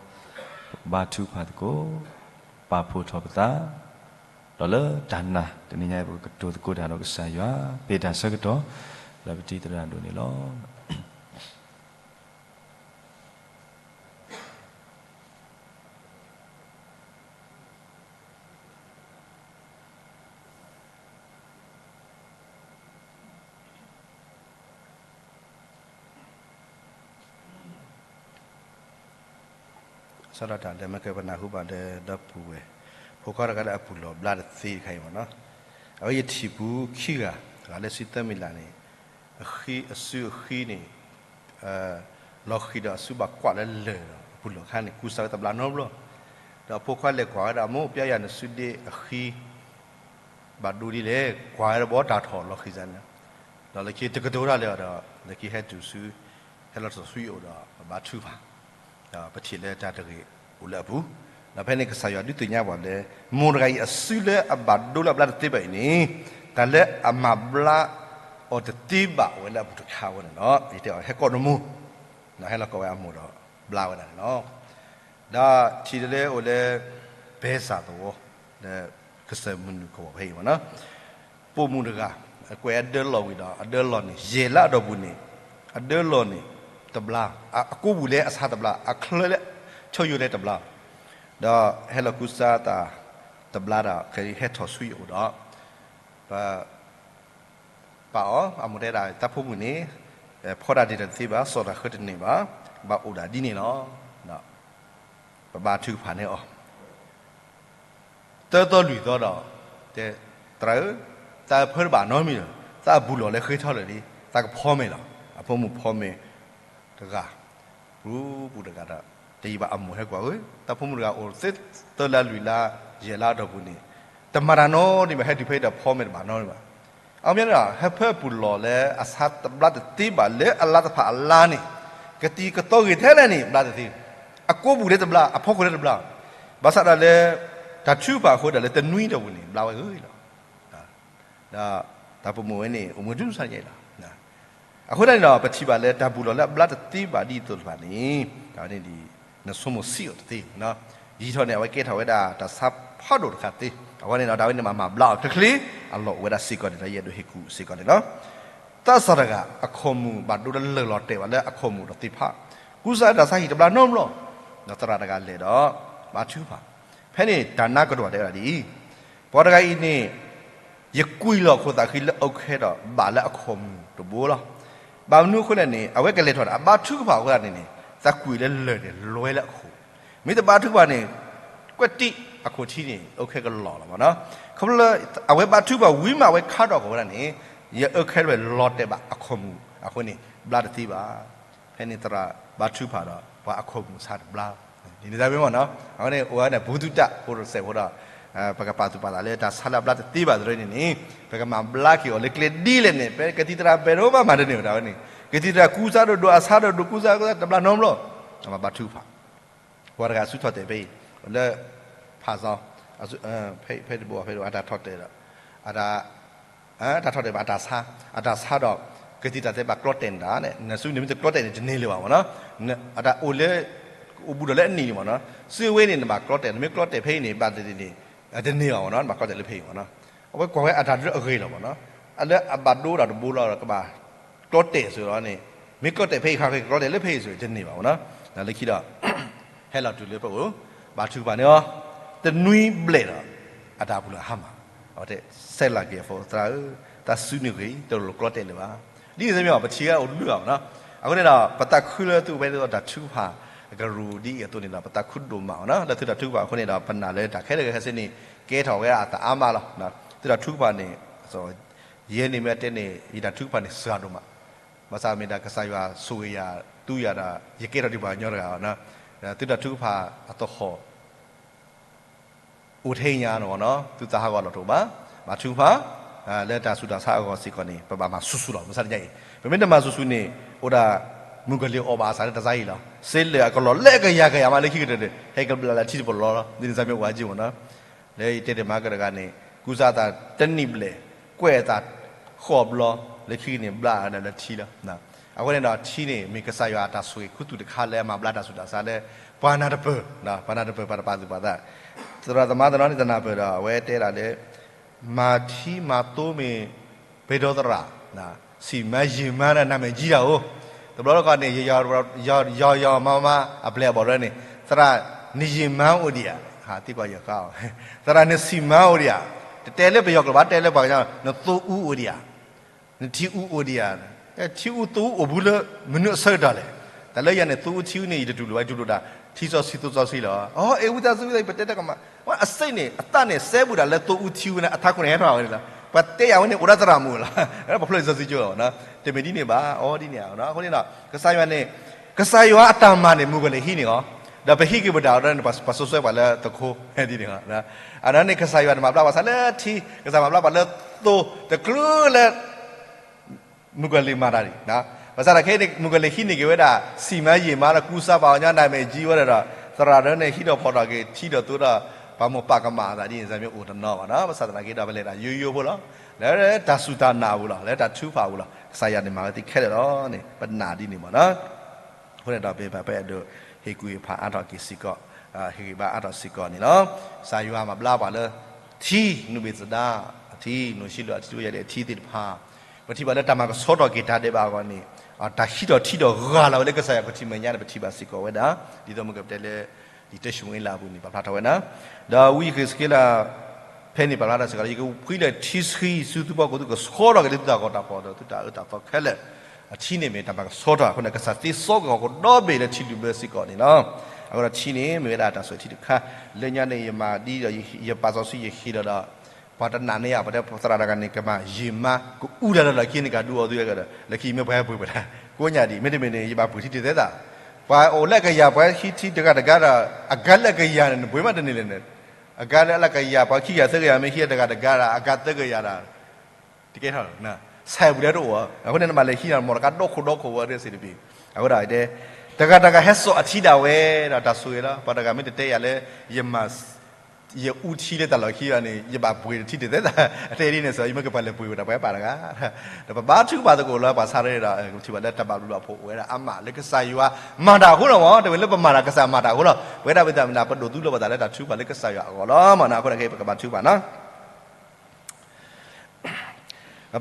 ဘါထုကဖၣ်သကိး, ပာ်ဖှိၣ်ထီၣ်ပသး, ဒီးလၢတၢ်နာ်တနံၤညါအံၤ ပကကတိၤသကိးတၢ်ဒီးကစၢ်ယွၤ ပ့ၢ်တၢ်ဆၢကတီၢ် လၢပတံၤသရၣ်ဒိၣ်န့ၣ်လီၤ. စးထီၣ်တၢ်လၢမ့ၢ်ကဲပနၢ်ဟူဘၣ်ဒီး ဒီပုၢ်ဝဲၢ် ဖိခွါတဂၤလၢအပူၤလီၢ်ဘျါတသ့တခါအံၤမ့ၢ်နီၤ, အဝဲယထံၣ်ပူၤခံဂၤ, တဂၤလၢစုသၢမံၤလၢ်န့ၣ်, အစုအဃံန့ၣ် လီၤဃံၤဒီးအစုဘၣ်ကွၢ်လၢလၢၢ်ဒီး အပူၤလီၢ်ခါန့ၣ် ကူစါဝဲတဘျါနီတဘျီ, ဒီးအဖိခွါလဲၤကွၢ်ဝဲဒၣ် မိၢ်ပျဲယၤနစုဒ့အဃံ ဘၣ်ဒိဒ်လဲၣ်, ကွၢ်ဝဲတဘျီတၢ်ထီၣ်လီၤဃံၤစ့ၢ်န့ၣ်, ဒီးလၢခံတကတိၤတၢ်လၢၤဒီး လၢခံဟဲတုၤဆူ ဟဲလီၤထီၣ်ဆူယအိၣ်ဒီး ပဘါထုကဖၣ်, ဒီးပထံၣ်လၢတၢ်တဂ့ၤအိၣ်လၢအပူၤ, ဒီးဖဲန့ၣ်ကစၢ်ယွၤဒုးသ့ၣ်ညါပှၤလၢ မိၢ်တဂၤအံၤအစုလၢအဘၣ်ဒိလၢအဘျါတသ့ဘၣ်အံၤန့ၣ်, တၢ်လၢအမၤဘျါအီၤတသ့ဘၣ် အိၣ်ဝဲလၢအပူၤတခါဝဲန့ၣ်လီၤ. ယတဲအီၤ ဟဲကိးနမိၢ်, ဟဲလီၤကိးဝဲအမိၢ်ဒီးဘျါဝဲဒၣ်န့ၣ်လီၤ. ဒီးထံၣ်လၢအိၣ်လၢ ဘဲစၢ်သဝီ လၢကစၢၢ်မုၢ်နုာ်ကဝီၤဖဲအံၤမ့ၢ်နီၤ, ပိာ်မုၣ်တဂၤ ကွဲးအဒၢလီၢ်ဝံၤဒီး အဒၢလီၢ်န့ၣ် ယဲၢ်လါအတီၢ်ပူၤန့ၣ် အဒၢလီၢ်န့ၣ် တဘျါ, အကိးပူၤလၢအဆါတဘျါ, အချၢလၢ ဆီယိၤလၢတဘျါ, ဒီးဟဲလီၤကူစါသးတဘျါဒီး ခဲအံၤဟဲထီၣ်ဆူယအိၣ်ဒီး ပ ပာ်အီၤ, အမိၢ်တဲဒၣ် တၢ်ဖိမုၣ်န့ၣ် ဖီတၢ်ဒ့ၣ်တသ့ဘၣ်, စီၣ်တၢ်ဃၢတန့ၢ်ဘၣ်, ဘၣ်အိၣ်ဒၣ်ဒ်န့ၣ်လီၤ. ပဘါထုကဖၣ်န့ၢ်အီၤ သၢသီလွံၢ်သီဒီး တဲ, သရၣ်ဧၢ, သးဖၢတဘၣ်နီတမံၤလၢၤ, သးအဘူၣ်လီၢ်လၢဃ့ထီၣ်လၢာ်လံ, သးကဖီမ့ၤလီၤ. အဖိမုၣ်ဖီမ့ၤတဂၤ ပူၤပူၤတဂၤဒီး တယံာ်ဘၣ်အမိၢ်ဟဲကွၢ်ဝဲ, တၢ်ဖိမုၣ်တဂၤအိၣ်သၢလါလွံၢ်လါ ယဲၢ်လါအတီၢ်ပူၤန့ၣ် တမၤတၢ်နီတမံၤဘၣ်, ဟဲတုၤဖဲအံၤဒီးဖီမ့ၤတဘၣ်နီတမံၤဘၣ်. အမ့ၢ်ဒီး ဟဲဖၢအဘူၣ်လီၢ်လၢအဆါတဘျါတသ့ဘၣ် လၢအလါတဖၣ်အလါန့ၣ် ကသံၣ်ကသီဂ့ၤထဲလဲၣ်န့ၣ် ဘျါတသ့, အကိးပူၤလၢတဘျါ, အဖီခိၣ်လၢတဘျါ, ဘၣ်ဆၣ်ဒီးလၢ တၢ်ထုကဖၣ်အဃိဒီးလၢတနွံအတီၢ်ပူၤန့ၣ် ဘျါဝဲဂ့ၤလီၤ. ဒီးတၢ်ပိာ်မုၣ်ဝဲန့ၣ် အိၣ်မူဒုးဆါယဲလီၤ. အဃိသတးန့ၣ်ဒီး ပထံၣ်ဘၣ်လၢ တၢ်ဘူၣ်လီၢ်လၢအဘျါတသ့ဘၣ်ဒ်သိးတဖၣ်န့ၣ် တၢ်ဝဲန့ၣ်ဒ် နဆိကမိၣ်ဆံးအီၤတသ့, ယံာ်ထီၣ်န့ၣ် အဝဲကဲထီၣ်ဝဲဒၣ်တၢ်ဆါဖးဒိၣ်တခါသ့, အဃိန့ၣ်ဒီး တၢ်ဝဲန့ၣ်မၤမၤဘျါအီၤချ့ချ့, အလီၢ်အိၣ်ဝဲဒၣ်စ့ၢ်ကီးန့ၣ်ဒီး ယအဲၣ်ဒိးဟ့ၣ်ကူၣ်စ့ၢ်ကီးန့ၣ်လီၤ. သးစၢ်တဂၤ အခီၣ်မုၣ်ဘၣ်ဒိလၢလၢၢ်လီၤတဲာ်ဘၣ်လၢအခီၣ်မုၣ်ဒီးသ့ၣ်ဖး, ကူစါတၢ်ဆါဟံၣ်တဘျါနီတဘျီ, ဒီးသရၣ်တဂၤလဲၤဒီး ဘါထုကဖၣ်, ဖဲန့ၣ်တၢ်နါကဒိၣ်တဲဝဲဒၣ်ဒ်အံၤ, ပှၤတဂၤအံၤန့ၣ် ယကွံာ်လီၤခိၣ်သးဃံလၢအအိၣ်ခဲဒီး ဘၣ်လၢအခီၣ်မုၣ်တဘိလီၤ. ဘၣ်မနုၤအဃိလဲၣ်န့ၣ် အဝဲကလဲၤထီၣ်န့ၣ် အဘါထုကဖၣ်အဃိသတးန့ၣ်န့ၣ် သးကွံာ်လၢလၢၢ်န့ၣ် လွဲလၢအခိၣ်, မ့ၢ်တဘါထုကဖၣ်န့ၣ် ကွဲးတံၢ်အခိၣ်ထံန့ၣ် အိၣ်ခဲကလီၤလီၤမ့ၢ်နီၤ. ခီဖျိလၢ အဝဲဘါထုကဖၣ်ဝံၤမး အဝဲခါထီၣ်အခိၣ်ဝဲဒၣ်န့ၣ် ယအိၣ်ခဲလၢာ်လီၤတဲာ်ဘၣ်အခီၣ်မုၣ်အဃိန့ၣ် ဘျါတသ့ဘၣ်. ဖဲန့ၣ်သရၣ်ဘါထုကဖၣ်ဒီး ပှၤအခီၣ်မုၣ်ဆါတဘျါ, ဒ်န့ၣ်သ့မ့ၢ်နီၤ. အဃိန့ၣ် အိၣ်ဝဲန့ၣ် ဘူးသူတၢ်ဖိတစဲးဖိဒီး ပကပာ်သူၣ်ပာ်သးလၢတၢ်ဆါလၢအဘျါတသ့ဘၣ်တရၢန့ၣ်န့ၣ် ပကမၤဘျါက့ၤအီၤလၢကျဲဒ်လဲၣ်န့ၣ် ဖဲကသံၣ်သရၣ်ပှဲၤဒိၣ်မးမၤတန့ၢ်ဝဲဒၣ်ဝဲန့ၣ် ကသံၣ်သရၣ်ကူစါဒီးဒိၣ်အဆါဒီးဒိၣ်ကူစါတဘျါနီတဘျီ အမၤဘါထုကဖၣ် ပှၤတဂၤဆူထီၣ်တဲာ်ဖဲအံၤ လၢ ဖးစီ ဖဲတဘိဖဲအတၢ်ထီၣ်တဲာ်ဒီး အတၢ် တၢ်ထီၣ်တဲာ်ဘၣ်အတၢ်ဆါ, အတၢ်ဆါဒီး ကသံၣ်သရၣ်တဲဘၣ်ကျီတဲာ်နတၢ်န့ၣ် နစုန့ၣ်မ့ၢ်တကျီတဲာ်န့ၣ် တန့ၢ်လၢၤဘၣ်မ့ၢ်နီၤ. အတၢ်အိၣ်လၢ အိၣ်ဘူးဒီးလၢအနံၣ်လံမ့ၢ်နီၤ. စုဝဲန့ၣ် နဘၣ်ကျီတဲာ် နမ့ၢ်ကျီတဲာ်ဖဲအံၤန့ၣ် ဘၣ်တန့ၢ်ဘၣ်မ့ၢ်နီၤ နဘၣ်ကျီတဲာ်လၢဖဲအံၤမ့ၢ်နီၤ. အဝဲကွၢ်ဝဲအတၢ်ဒုးအဂ့ၤလီၤမ့ၢ်နီၤ. အလၢအဘၣ်ဒိဒီးတဘိလီၤဒီးကဘၣ် ကျီတဲာ်စ့ၢ်ကီးန့ၣ် မ့ၢ်ကျီတဲာ်ဖဲအံၤခါ ကကျီတဲာ်လၢဖဲအံၤစ့ၢ်ကီး တန့ၢ်ဘၣ်မ့ၢ်နီၤ. လၢခံဒီး ဟဲလီၤတုၤလၢပအိၣ် ဘါထုကဖၣ်န့ၢ်အီၤ တနွံဘျဲၣ်ဒီး အတၢ်ဘူၣ်လီၢ်ဟါမၢ် အဝဲတဲ စဲးလီၤက့ၤအဖိသရၣ်ဧၢ, တၢ်စုန့ၣ်ဂ့ၤ တလိၣ်ကျီတဲာ်လၢၤဘၣ်. ဒ်န့ၣ်သ့ၣ်မ့ၢ် ပထံၣ်ဝဲအိၣ်လုၢ်အီၤမ့ၢ်နီၤ. အဃိန့ၣ်ဒီး ပသးခုလၢသုအိၣ်ဖဲဒ်သိးတၢ်ထုကဖၣ်ကရူၢ်ဒ်အံၤအသိးန့ၣ်ဒီး ပသးခုဒိၣ်မးမ့ၢ်နီၤ. လၢသုတၢ်ထုကဖၣ်အဃိန့ၣ်ဒီး ပနာ်လၢတၢ်ခဲလၢာ်ခဲဆ့န့ၣ် ကဲထီၣ်ဝဲဒၣ်အသးအါမးလီၤ. သုတၢ်ထုကဖၣ်န့ၣ် ယဲန့ၣ်မ့ၢ်တဲန့ၣ် ယတၢ်ထုကဖၣ်န့ၣ်စှၤဒိၣ်မး ဘၣ်ဆၣ်မ့ၢ်ဒၣ်ကစၢ်ယွၤဆိၣ်ဂ့ၤယၤ သူယၤဒီး ယကဲထီၣ်ဒံးပှၤကညီတဂၤ, သုတၢ်ထုကဖၣ်အသဟီၣ် အိၣ်ထဲညါန့ၣ်မ့ၢ်နီၤ, သုသးဟးဂီၤလီၤတအိၣ်ဘၣ်, ဘါထုကဖၣ် လၢတၢ်ဆူးတၢ်ဆါအဂီၢ်စ့ၢ်ကီးန့ၣ် ပဘၣ်မၤဆူၣ်ဆူၣ်လီၤ. မုၢ်ဆါတနံၤအံၤ ပမ့ၢ်တမၤဆူၣ်ဆူၣ်န့ၣ် အိၣ်ဒၣ် မုၣ်ကီၤလံၢ်အီၣ်ဘၣ်အသးလၢတၢ်ဆါအံၤလီၤ. စ့လၢာ်အကလီၤလၢကယၤကယၤမးလၢခံကတၢၢ်န့ၣ် ဟဲကဘျးလၢထံတပလီလီၤ. ဒ်န့ၣ်စ့ၢ်မ့ၢ်အိၣ်ဝဲက့မ့ၢ်နီၤ လၢယတဲတ့ၢ်မၤကတဂၤန့ၣ် ကူစါသးတနံၣ်ဘျဲၣ် ကွဲးအသးဃိးဘျီ လၢခံကန့ၣ်ဘျးဒီးလၢထံလီၤ. အဃိန့ၣ်ဒီး ထံန့ၣ် မ့ၢ်ကစၢ်ယွၤအတၢ်ဆိၣ်ဂ့ၤခူသူၣ်တခါလၢအမၤဘျါတၢ်ဆူးတၢ်ဆါလၢ ပှၤနၢ်တပၢၢ်, ပှၤနၢ်တပၢၢ် ပှၤတပာ်သူၣ်ပာ်သး, သရၣ်သမါတနီၤန့ၣ် တနၢ်ပၢၢ်ဒီး အဝဲတဲဒၣ်လၢ မၤထံမၤသိမ့ၢ် ပှဲၤဒီသရၣ်, ဆံးမါယံာ်မါဒီးနးမဲာ်ကၠံတၢ်အိၣ်, တဘျီတခီန့ၣ် ယီၤယီၤမါမါအပျဲၢ်အဘီၣ်ဒၣ်န့ၣ် သရၣ် နယံာ်မါအိၣ်ဒံးဧါ, သံကွၢ်ယီၤဃါအီၤ, သရၣ် နဆံးမါအိၣ်ဒံးဧါ, တတဲလၢပယီၤကျိာ်ဘၣ် တဲလၢပှၤကညီ နသိအူအိၣ်ဒံးဧါ, နထံအူအိၣ်ဒံးဧါ, ထံအူသိအူအိၣ်ဘူးလၢမနုၤအဆၢကတီၢ်လဲၣ်. တၢ်လၢယၤန့ၣ် သိအူထံအူန့ၣ် ယတတူၢ်လိာ်ဘၣ် ယတူၢ်လိာ်တၢ် ထံစီဆှံသိစီဆှံလီၤ. အ့ ဝံသးစူၤ ပတဲတၢ်ကမၣ်, အစ့ၣ်န့ၣ် အသၣ်န့ၣ် စဲဘူးဒၣ်လၢသိအူထံအူန့ၣ် အထးခိၣ်န့ၣ်ဟဲထီၣ်ဝဲန့ၣ်လီၤ. ပှၤတဲယၤဝဲန့ၣ် အိၣ်ဒၣ်သရၣ်မုၣ်လီၤ. ပဖျိလံာ်စီဆှံကၠိလီၤ. တမ့ၢ်ဒ်န့ၣ်ဘၣ်, အီဒ်န့ၣ်ဧါ. အဃိန့ၣ်ဒီး ကစၢ်ယွၤန့ၣ် ကစၢ်ယွၤအတၢ်မၤန့ၣ် မုၣ်ကီၤလံၢ်ဟံးန့ၢ်အီၤ, ဒီးပဟံးက့ၤပတၢ်အီၤဒီးန့ၣ် ပှၤစိၤဆှၢပှၤလၢသခိးဒ်န့ၣ်လီၤ. အန့ၣ်န့ၣ် ကစၢ်ယွၤန့ၣ် မၤဘျါပှၤစၢ်လၢထံ, ကစၢ်မၤဘျါပှၤလၢသိ, တချုးလၢ မုၣ်ကီၤလံၢ်မၤတၢ်န့ၣ်, ဘၣ်ဆၣ်သနာ်က့န့ၣ် မုၣ်ကီၤလံၢ်ဟံးန့ၢ်က့ၤဝဲဒၣ် ဆံးမါယံာ်မါဒီးကူစါပှၤကညီနးမဲာ်ကၠံဝဲဒၣ်ဒီး သရၣ်ဒၢန့ၣ် ဟံးထီၣ်ဖီၣ်ထီၣ်က့ၤထံဒီးသိဒီး ပှၤမိၢ်ပၢ်ကမၣ်အသးဒ်န့ၣ် စ့ၢ်မ့ၢ်အိၣ်တနီၤဘၣ်နီၤ. ဘၣ်ဆၣ်သနာ်က့ဒီး ပလဲၤတၢ်ယိယိဖိလီၤ. လၢတၢ်စူၢ်တၢ်နာ်အပူၤလီၤ, လၢတၢ်ထုကဖၣ်အပူၤလီၤ. ကစၢ်ယွၤန့ၣ်မၤဝဲသ့ခဲလၢာ်လီၤန့ၣ် ပနာ်ဒ်န့ၣ်မ့ၢ်နီၤ. အဃိန့ၣ်ဒီး ပပအဲၣ်ဒိးဟ့ၣ်ကူၣ်ဟ့ၣ်ဖးအါထီၣ်က့ၤစ့ၢ်ကီး, ဟ့ၣ်ဂံၢ်ဘါအါထီၣ်စ့ၢ်ကီးန့ၣ်လီၤ. ကစၢ်ယွၤမၤဘျါပှၤလၢထံ, နူၢ်ဘ့ၣ်သဒါအထံ, နိၣ်ၡံလိာ်အထံ, တဝဲယၤဒဲးအထံသ့ၣ်တဖၣ်, ပထံၣ်ဘၣ်လၢတၢ်မၤကဆှီထီၣ်က့ၤတၢ်ဒဲးဘးအဂီၢ်န့ၣ်, တၢ်ဟံးထီၣ်ထံဒီးဂၢ်လီၤဝဲလၢကစၢ်ယွၤခီၣ်ထံးမဲာ်ညါန့ၣ် ပထံၣ်ဘၣ်စ့ၢ်ကီးဝဲဒၣ်, ဒ်သိးမ့ၢ်ကပတဲလၢ လံာ်တၢၡမူၤအ့လးအပူၤန့ၣ် ပာ်ဖျါထီၣ်ဝဲဒၣ်, ဒီးဝံယဃ့းစက့လး ဖဲန့ၣ်ပာ်ဖျါထီၣ်စ့ၢ်ကီးလၢ ယကဖှံလၢထံဆှံဆူသုဖီခိၣ်, သုကဆှီထီၣ်က့ၤလၢသုတၢ်ဂီၤတၢ်ဖီၣ်ဒီးသုတၢ်အၢတၢ်သီခဲလၢာ်. အထံန့ၣ်မ့ၢ်တၢ်မၤကဆှီထီၣ်အဃိန့ၣ် ကစၢ်သ့စီက့ၤအီၤကဒီဘ့ၣ်လၢထံလုၢ်ဘၢစ့ၢ်ကီးန့ၣ်လီၤ. အဃိဒီးထံန့ၣ်မ့ၢ်ဝဲဒၣ်တၢ်ဆိၣ်ဂ့ၤထံတခါ, လၢညါန့ၣ် ယမၤဒ်ဒီးယပာ်စီဆှံယဟ့ၣ်လီၤဒီး ပှၤတနာ်န့ၢ်ယၤ, ပှၤတဲသရၣ်တဂၤန့ၣ် ကမၤယံာ်မး ကအူတၢ်လၢလီၢ်ခံန့ၣ် ကဒုးအီၤသုဝဲကဒီး လၢခံမ့ၢ်ပှၤဟဲပှ့ၤပှၤတၢ် ကိးညါဒံး, မ့တမ့ၢ်န့ၣ် ယဘၣ်ပှ့ၤထံတသ့သး, ပှၤအိၣ်လၢအကယၤ ပှၤဟံးထံတဂၤတဂၤဒီး အဂၤလၢအကယၤန့ၣ် နပှ့ၤမးတန့ၢ်လဲၣ်န့ၣ်, အဂၤလၢအကယၤ ပှၤခံကယၤသၢကယၤ မ့ၢ်ဟံးတဂၤတဂၤဒီး အဂၤသၢကယၤဒီး တကဲထီၣ်, ဆဲးပူၤဒဲးတအိၣ်, အဃိန့ၣ် နဘၣ်လဲၤဟံးန့ၣ် မ်တကးဒီခိၣ်ဒီခိၣ်ဝဲသ့ၣ်တဖၣ်, အဃိဒီး တဂၤတဂၤဟဲစိာ်အထံဒၣ်ဝဲဒီး တၢ်ဆိၣ်ဂ့ၤလီၤ. ပှၤတဂၤမ့ၢ်တတဲယၤလၢ ယမၤ ယအူထံလၢတၢ်လီၢ်ခံဘၣ်န့ၣ် ယဘၣ်ပှ့ၤထံတသ့သး, အတဲဒ်န့ၣ်စ့ၢ် ယမ့ၢ်ကပၤလဲၤပှ့ၤဝဲဒၣ် ပှၤဟဲပာ်တဂၤ, ဒီးပဘါထုကဖၣ်သကိးလၢပှၤဆါတရ့ဒီး ပထံၣ်ဘၣ်လၢတၢ်ဘၣ်ဘျုးဘၣ်ဖှိၣ်အိၣ်ဝဲဒၣ်အါမးလၢကစၢ်ယွၤမၤတၢ်အဃိလီၤမး, တမ့ၢ်လၢပမၤတၢ် ကစၢ်မၤတၢ်အဃိလီၤ. ပဝဲဒၣ်ပသးမနၤ ပဒိးသူလီၤပသးလၢတၢ်ထုကဖၣ်လၢကစၢ်ယွၤအဂီၢ်လီၤမးနီၤ. အဃိန့ၣ်က့ ပကဘါထုကဖၣ်နီၤ.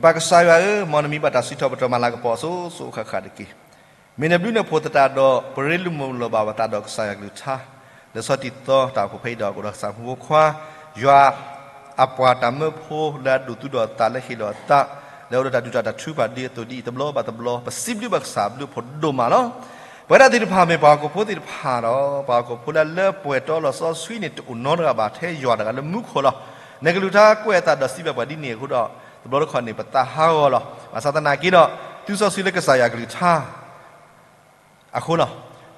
ပပၢ်ကစၢ်ယွၤဧၢ, မ်နမံၤဘၣ်တၢ်စံးထီၣ်ပတြၢၤမၤလၤကပီၤအစိၤစိၤအဃၣ်ဃၣ်တက့ၢ်. မ့ၢ်နဘျုးနဖှိၣ်သတးဒီး ပရ့လိာ်မုာ်လိာ်ဘၣ်ပသးဒီးကစၢ်ယွၤကလုၢ်ကထါ, လၢဆီၣ်တံၢ်သီတၢ်အိၣ်ဖှိၣ်ဖဲအံၤဒီး ကအိၣ်ဒီးကစၢ်မုၢ်ဖိခွါ, ယွၤအပှၤတၢ်မၢဖိလၢအဒိၣ်သူၣ်ဒီးသးလၢဟ့ၣ်လီၤအသး, လၢအအိၣ်ဒီးတၢ်ဒုးတၢ်ထုကဖၣ်ဒ်အသိးဒ်အံၤတဘျီဘၣ်တဘျီ, ပစံးဘျုးဘၣ်ကစၢ်အဘျုးအဖှိၣ်ဒိၣ်မးလီၤ. ပဝဲဒၣ်သ့ၣ်တဖၣ်မ့ၢ်ပှၤဟီၣ်ခိၣ်ဖိသ့ၣ်တဖၣ်ဒီး ပှၤဟီၣ်ခိၣ်ဖိလၢလၢပှဲၤတီလီၤစီဆှံန့ၣ် တအိၣ်နီတဂၤဘၣ်ထဲယွၤတဂၤလၢမူခိၣ်လီၤ. နကလုၢ်ကထါကွဲးအသးဒီးစံးဘျုးပှၤဒ်န့ၣ်အဃိဒီး တဘျီတခီၣ်န့ၣ် ပသးဟးဂီၤလီၤ. ဘၣ်ဆၣ်သနာ်က့ဒီး သုစီဆှံလၢကစၢ်ယွၤကလုၢ်ကထါ အဃိလီၤ.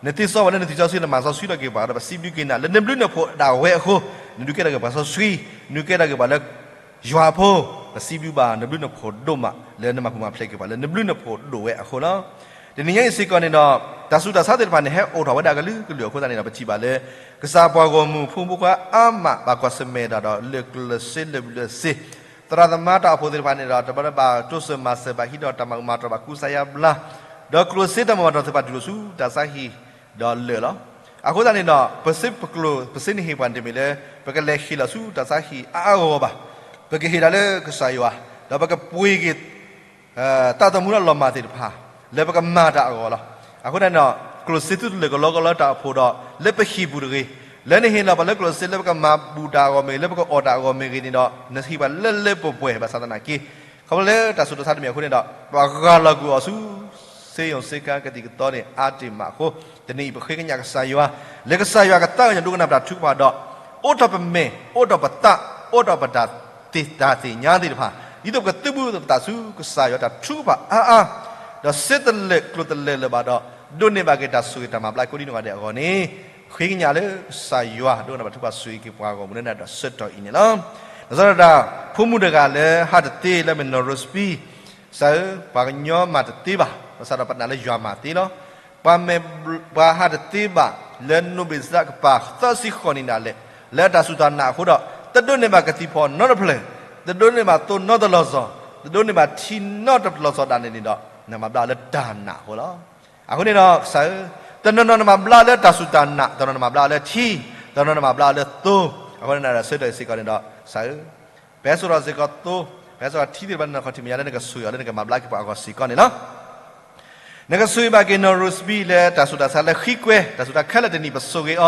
နသ့စီဝဲလၢနသ့စီဆှံ နမၤစီဆှံထီၣ်က့ၤပှၤဒီး ပစံးဘျုးက့ၤနၤ လၢနဘျုးနဖှိၣ်ဒၣ်ဝဲအဃိ, နဒုးကဲထီၣ်က့ၤပှၤစီဆှံ, နဒုးကဲထီၣ်က့ၤပှၤလၢ ယွၤအဖိ, ပစံးဘျုးဘၣ်နဘျုးနဖှိၣ်ဒိၣ်မး လၢနမၤပူၤမၤဖျဲးက့ၤပှၤလၢနဘျုးနဖှိၣ်ဒိၣ်ဝဲအဃိလီၤ. တနံၤညါအံၤစ့ၢ်ကီးန့ၣ်ဒီး တၢ်ဆူးတၢ်ဆါသ့ၣ်တဖၣ်န့ၣ် ဟဲအိၣ်ထီၣ်ဝဲဒၣ်အကလုာ်ကလုာ်အဃိသတးန့ၣ်ဒီး ပထံၣ်ဘၣ်လၢ ကစၢ်ပှၤဂီၢ်မုၢ်ဖိမုၣ်ဖိခွါအါမး ဘၣ်ကွၢ်ဆၢၣ်မဲာ်တၢ်ဒီး လၢကျိၣ်စ့လၢာ်ဘျုးစ့ သရၣ်သမါတၢ်အိၣ်ဖှိၣ်သ့ၣ်တဖၣ်န့ၣ်ဒီး တဘျီဘၣ်တိစၢၤမၤစၢၤဘၣ်ဟံးဒီးတၢ်မၤမၤတြီၤဘၣ်ကူစါယါဘျါ, ဒီးကျိၣ်စ့တၢ်မၤမၤတြီၤသ့ၣ်တဖၣ်တူၢ်လိာ်ဆူတၢ်ဆါဟံၣ်ဒီးလၢာ်လီၤ. အဃိသတးန့ၣ်ဒီး ပစ့ပကျိၣ် ပစ့န့ၣ်ဟ့ၣ်ပှၤန့ၣ်တမ့ၢ်လၢ ပကလဲၤဟ့ၣ်လီၤဆူတၢ်ဆါဟံၣ်အါအါဂီၢ်ဂီၢ်ဘၣ်. ပကဟ့ၣ်ဒၣ်လၢကစၢ်ယွၤ, ဒီးပကပှ့ၤက့ၤ တၢ်သိၣ်မူလၢလီၤမၢ်သ့ၣ်တဖၣ် လၢပကမၤတၢ်အဂီၢ်လီၤ. အဃိသတးန့ၣ်ဒီး ကျိၣ်စ့သုတလၢာ်ကလီကလီတၢ်အိၣ်ဖှိၣ်ဒီး လၢပဟံၣ်ပူၤတဂ့ၤ, လၢနဟ့ၣ်လီၤပှၤလၢကျိၣ်စ့လၢပကမၤဘူၣ်တၢ်အဂီၢ်မ့ၢ်ဂ့ၤ လၢပကအီၣ်တၢ်အဂီၢ်မ့ၢ်ဂ့ၤန့ၣ်ဒီး နဟ့ၣ်ပှၤလၢလၢပှဲၤပှဲၤ ဘၣ်ဆၣ်သနာ်က့ ခီဖျိလၢတၢ်ဆူးတၢ်ဆါတမံၤအဃိန့ၣ်ဒီး ပှၤဂၢ်လီၤကွံာ်အီၤဆူ စ့ယိၤစ့ကၤကသံၣ်ကသီန့ၣ် အါတ့ၢ်မးအဃိ, တနံၤအံၤပဃ့ကညးကစၢ်ယွၤ, လၢကစၢ်ယွၤကသးကညီၤဒိကနၣ်ပတၢ်ထုကဖၣ်ဒီး အိးထီၣ်ပမဲာ်, အိးထီၣ်ပသး, အိးထီၣ်ပတၢ်သ့ၣ်ညါသ့ၣ်တဖၣ်, ဒ်သိးပကသုးဘူးပသးဆူကစၢ်ယွၤတၢ်ထုကဖၣ်အါအါ, ဒီးစ့တလၢာ်ကျိၣ်တလၢာ်လၢၤဘၣ်ဒီး ဒိးန့ၢ်ဘၣ်က့ၤတၢ်ဆိၣ်ဂ့ၤတၢ်မၤဘျါကိးဒံနီၢ်ဂၤဒဲးအဂီၢ်န့ၣ်, ဃ့ကညးလၢကစၢ်ယွၤဒိကနၣ်ပတၢ်ထုကဖၣ်ဆိၣ်ဂ့ၤက့ၤပှၤဂီၢ်မုၢ်လၢနၤဒီးဆၢကတီၢ်အံၤန့ၣ်လီၤ. လီၤဆီဒၣ်တၢ် ဖိမုၣ်တဂၤလၢဟးတသ့လၢမ့ၢ်နီၢ်ရိစပံ, ကစၢ်ဧၢ, ပှၤကညီမၤတသ့ဘၣ်, ဘၣ်ဆၣ်ဒီးပနာ်လၢယွၤမၤသ့လီၤ. ပှၤမ့ၢ်ပှၤဟးတသ့ဘၣ် လၢနိၣ်ဘ့ၣ်စဒးကပၤသၢဆံဃိးနံၣ်ဒၣ်လဲာ်, လၢအတၢ်စူၢ်တၢ်နာ်အဃိဒီး တဒိးန့ၢ်ဘၣ်ကသံၣ်ဖီၣ်နီတဖျၢၣ်, တဒိးန့ၢ်ဘၣ်သိနီတလီၢ်စီၤ, တဒိးန့ၢ်ဘၣ်ထံနီတလီၢ်စီၤဒၣ်လဲာ်န့ၣ်ဒီး နမၤဘျါအီၤလၢတၢ်နာ်အဃိလီၤ. အဃိန့ၣ်ဒီး ကစၢ်ဧၢ, တနီၤနီၤနမၤဘျါအီၤလၢတၢ်စူၢ်တၢ်နာ်, တနီၤနီၤနမၤဘျါအီၤလၢထံ, တနီၤနီၤနမၤဘျါအီၤလၢသိ, အဃိန့ၣ်ဒီးဆၢကတီၢ်အံၤစ့ၢ်ကီးန့ၣ်ဒီး ကစၢ်ဧၢ, ပဟဲစိာ်ထီၣ်စ့ၢ်ကီးသိ, ပဟဲစိာ်ထီၣ်ထံသ့ၣ်တဖၣ်လၢနခီၣ်ထံးမဲာ်ညါလၢနကဆိၣ်ဂ့ၤအီၤလၢနကမၤဘျါက့ၤပှၤအဂီၢ်စ့ၢ်ကီးန့ၣ်လီၤ. နကဆိၣ်ဂ့ၤဘၣ်က့ၤနီၢ်ရိစပံလၢတၢ်ဆူးတၢ်ဆါလၢဃံကွဲ တၢ်ဆူးတၢ်ဆါခဲလၢာ်တနံၤ ပဆိၣ်ဂ့ၤအီၤ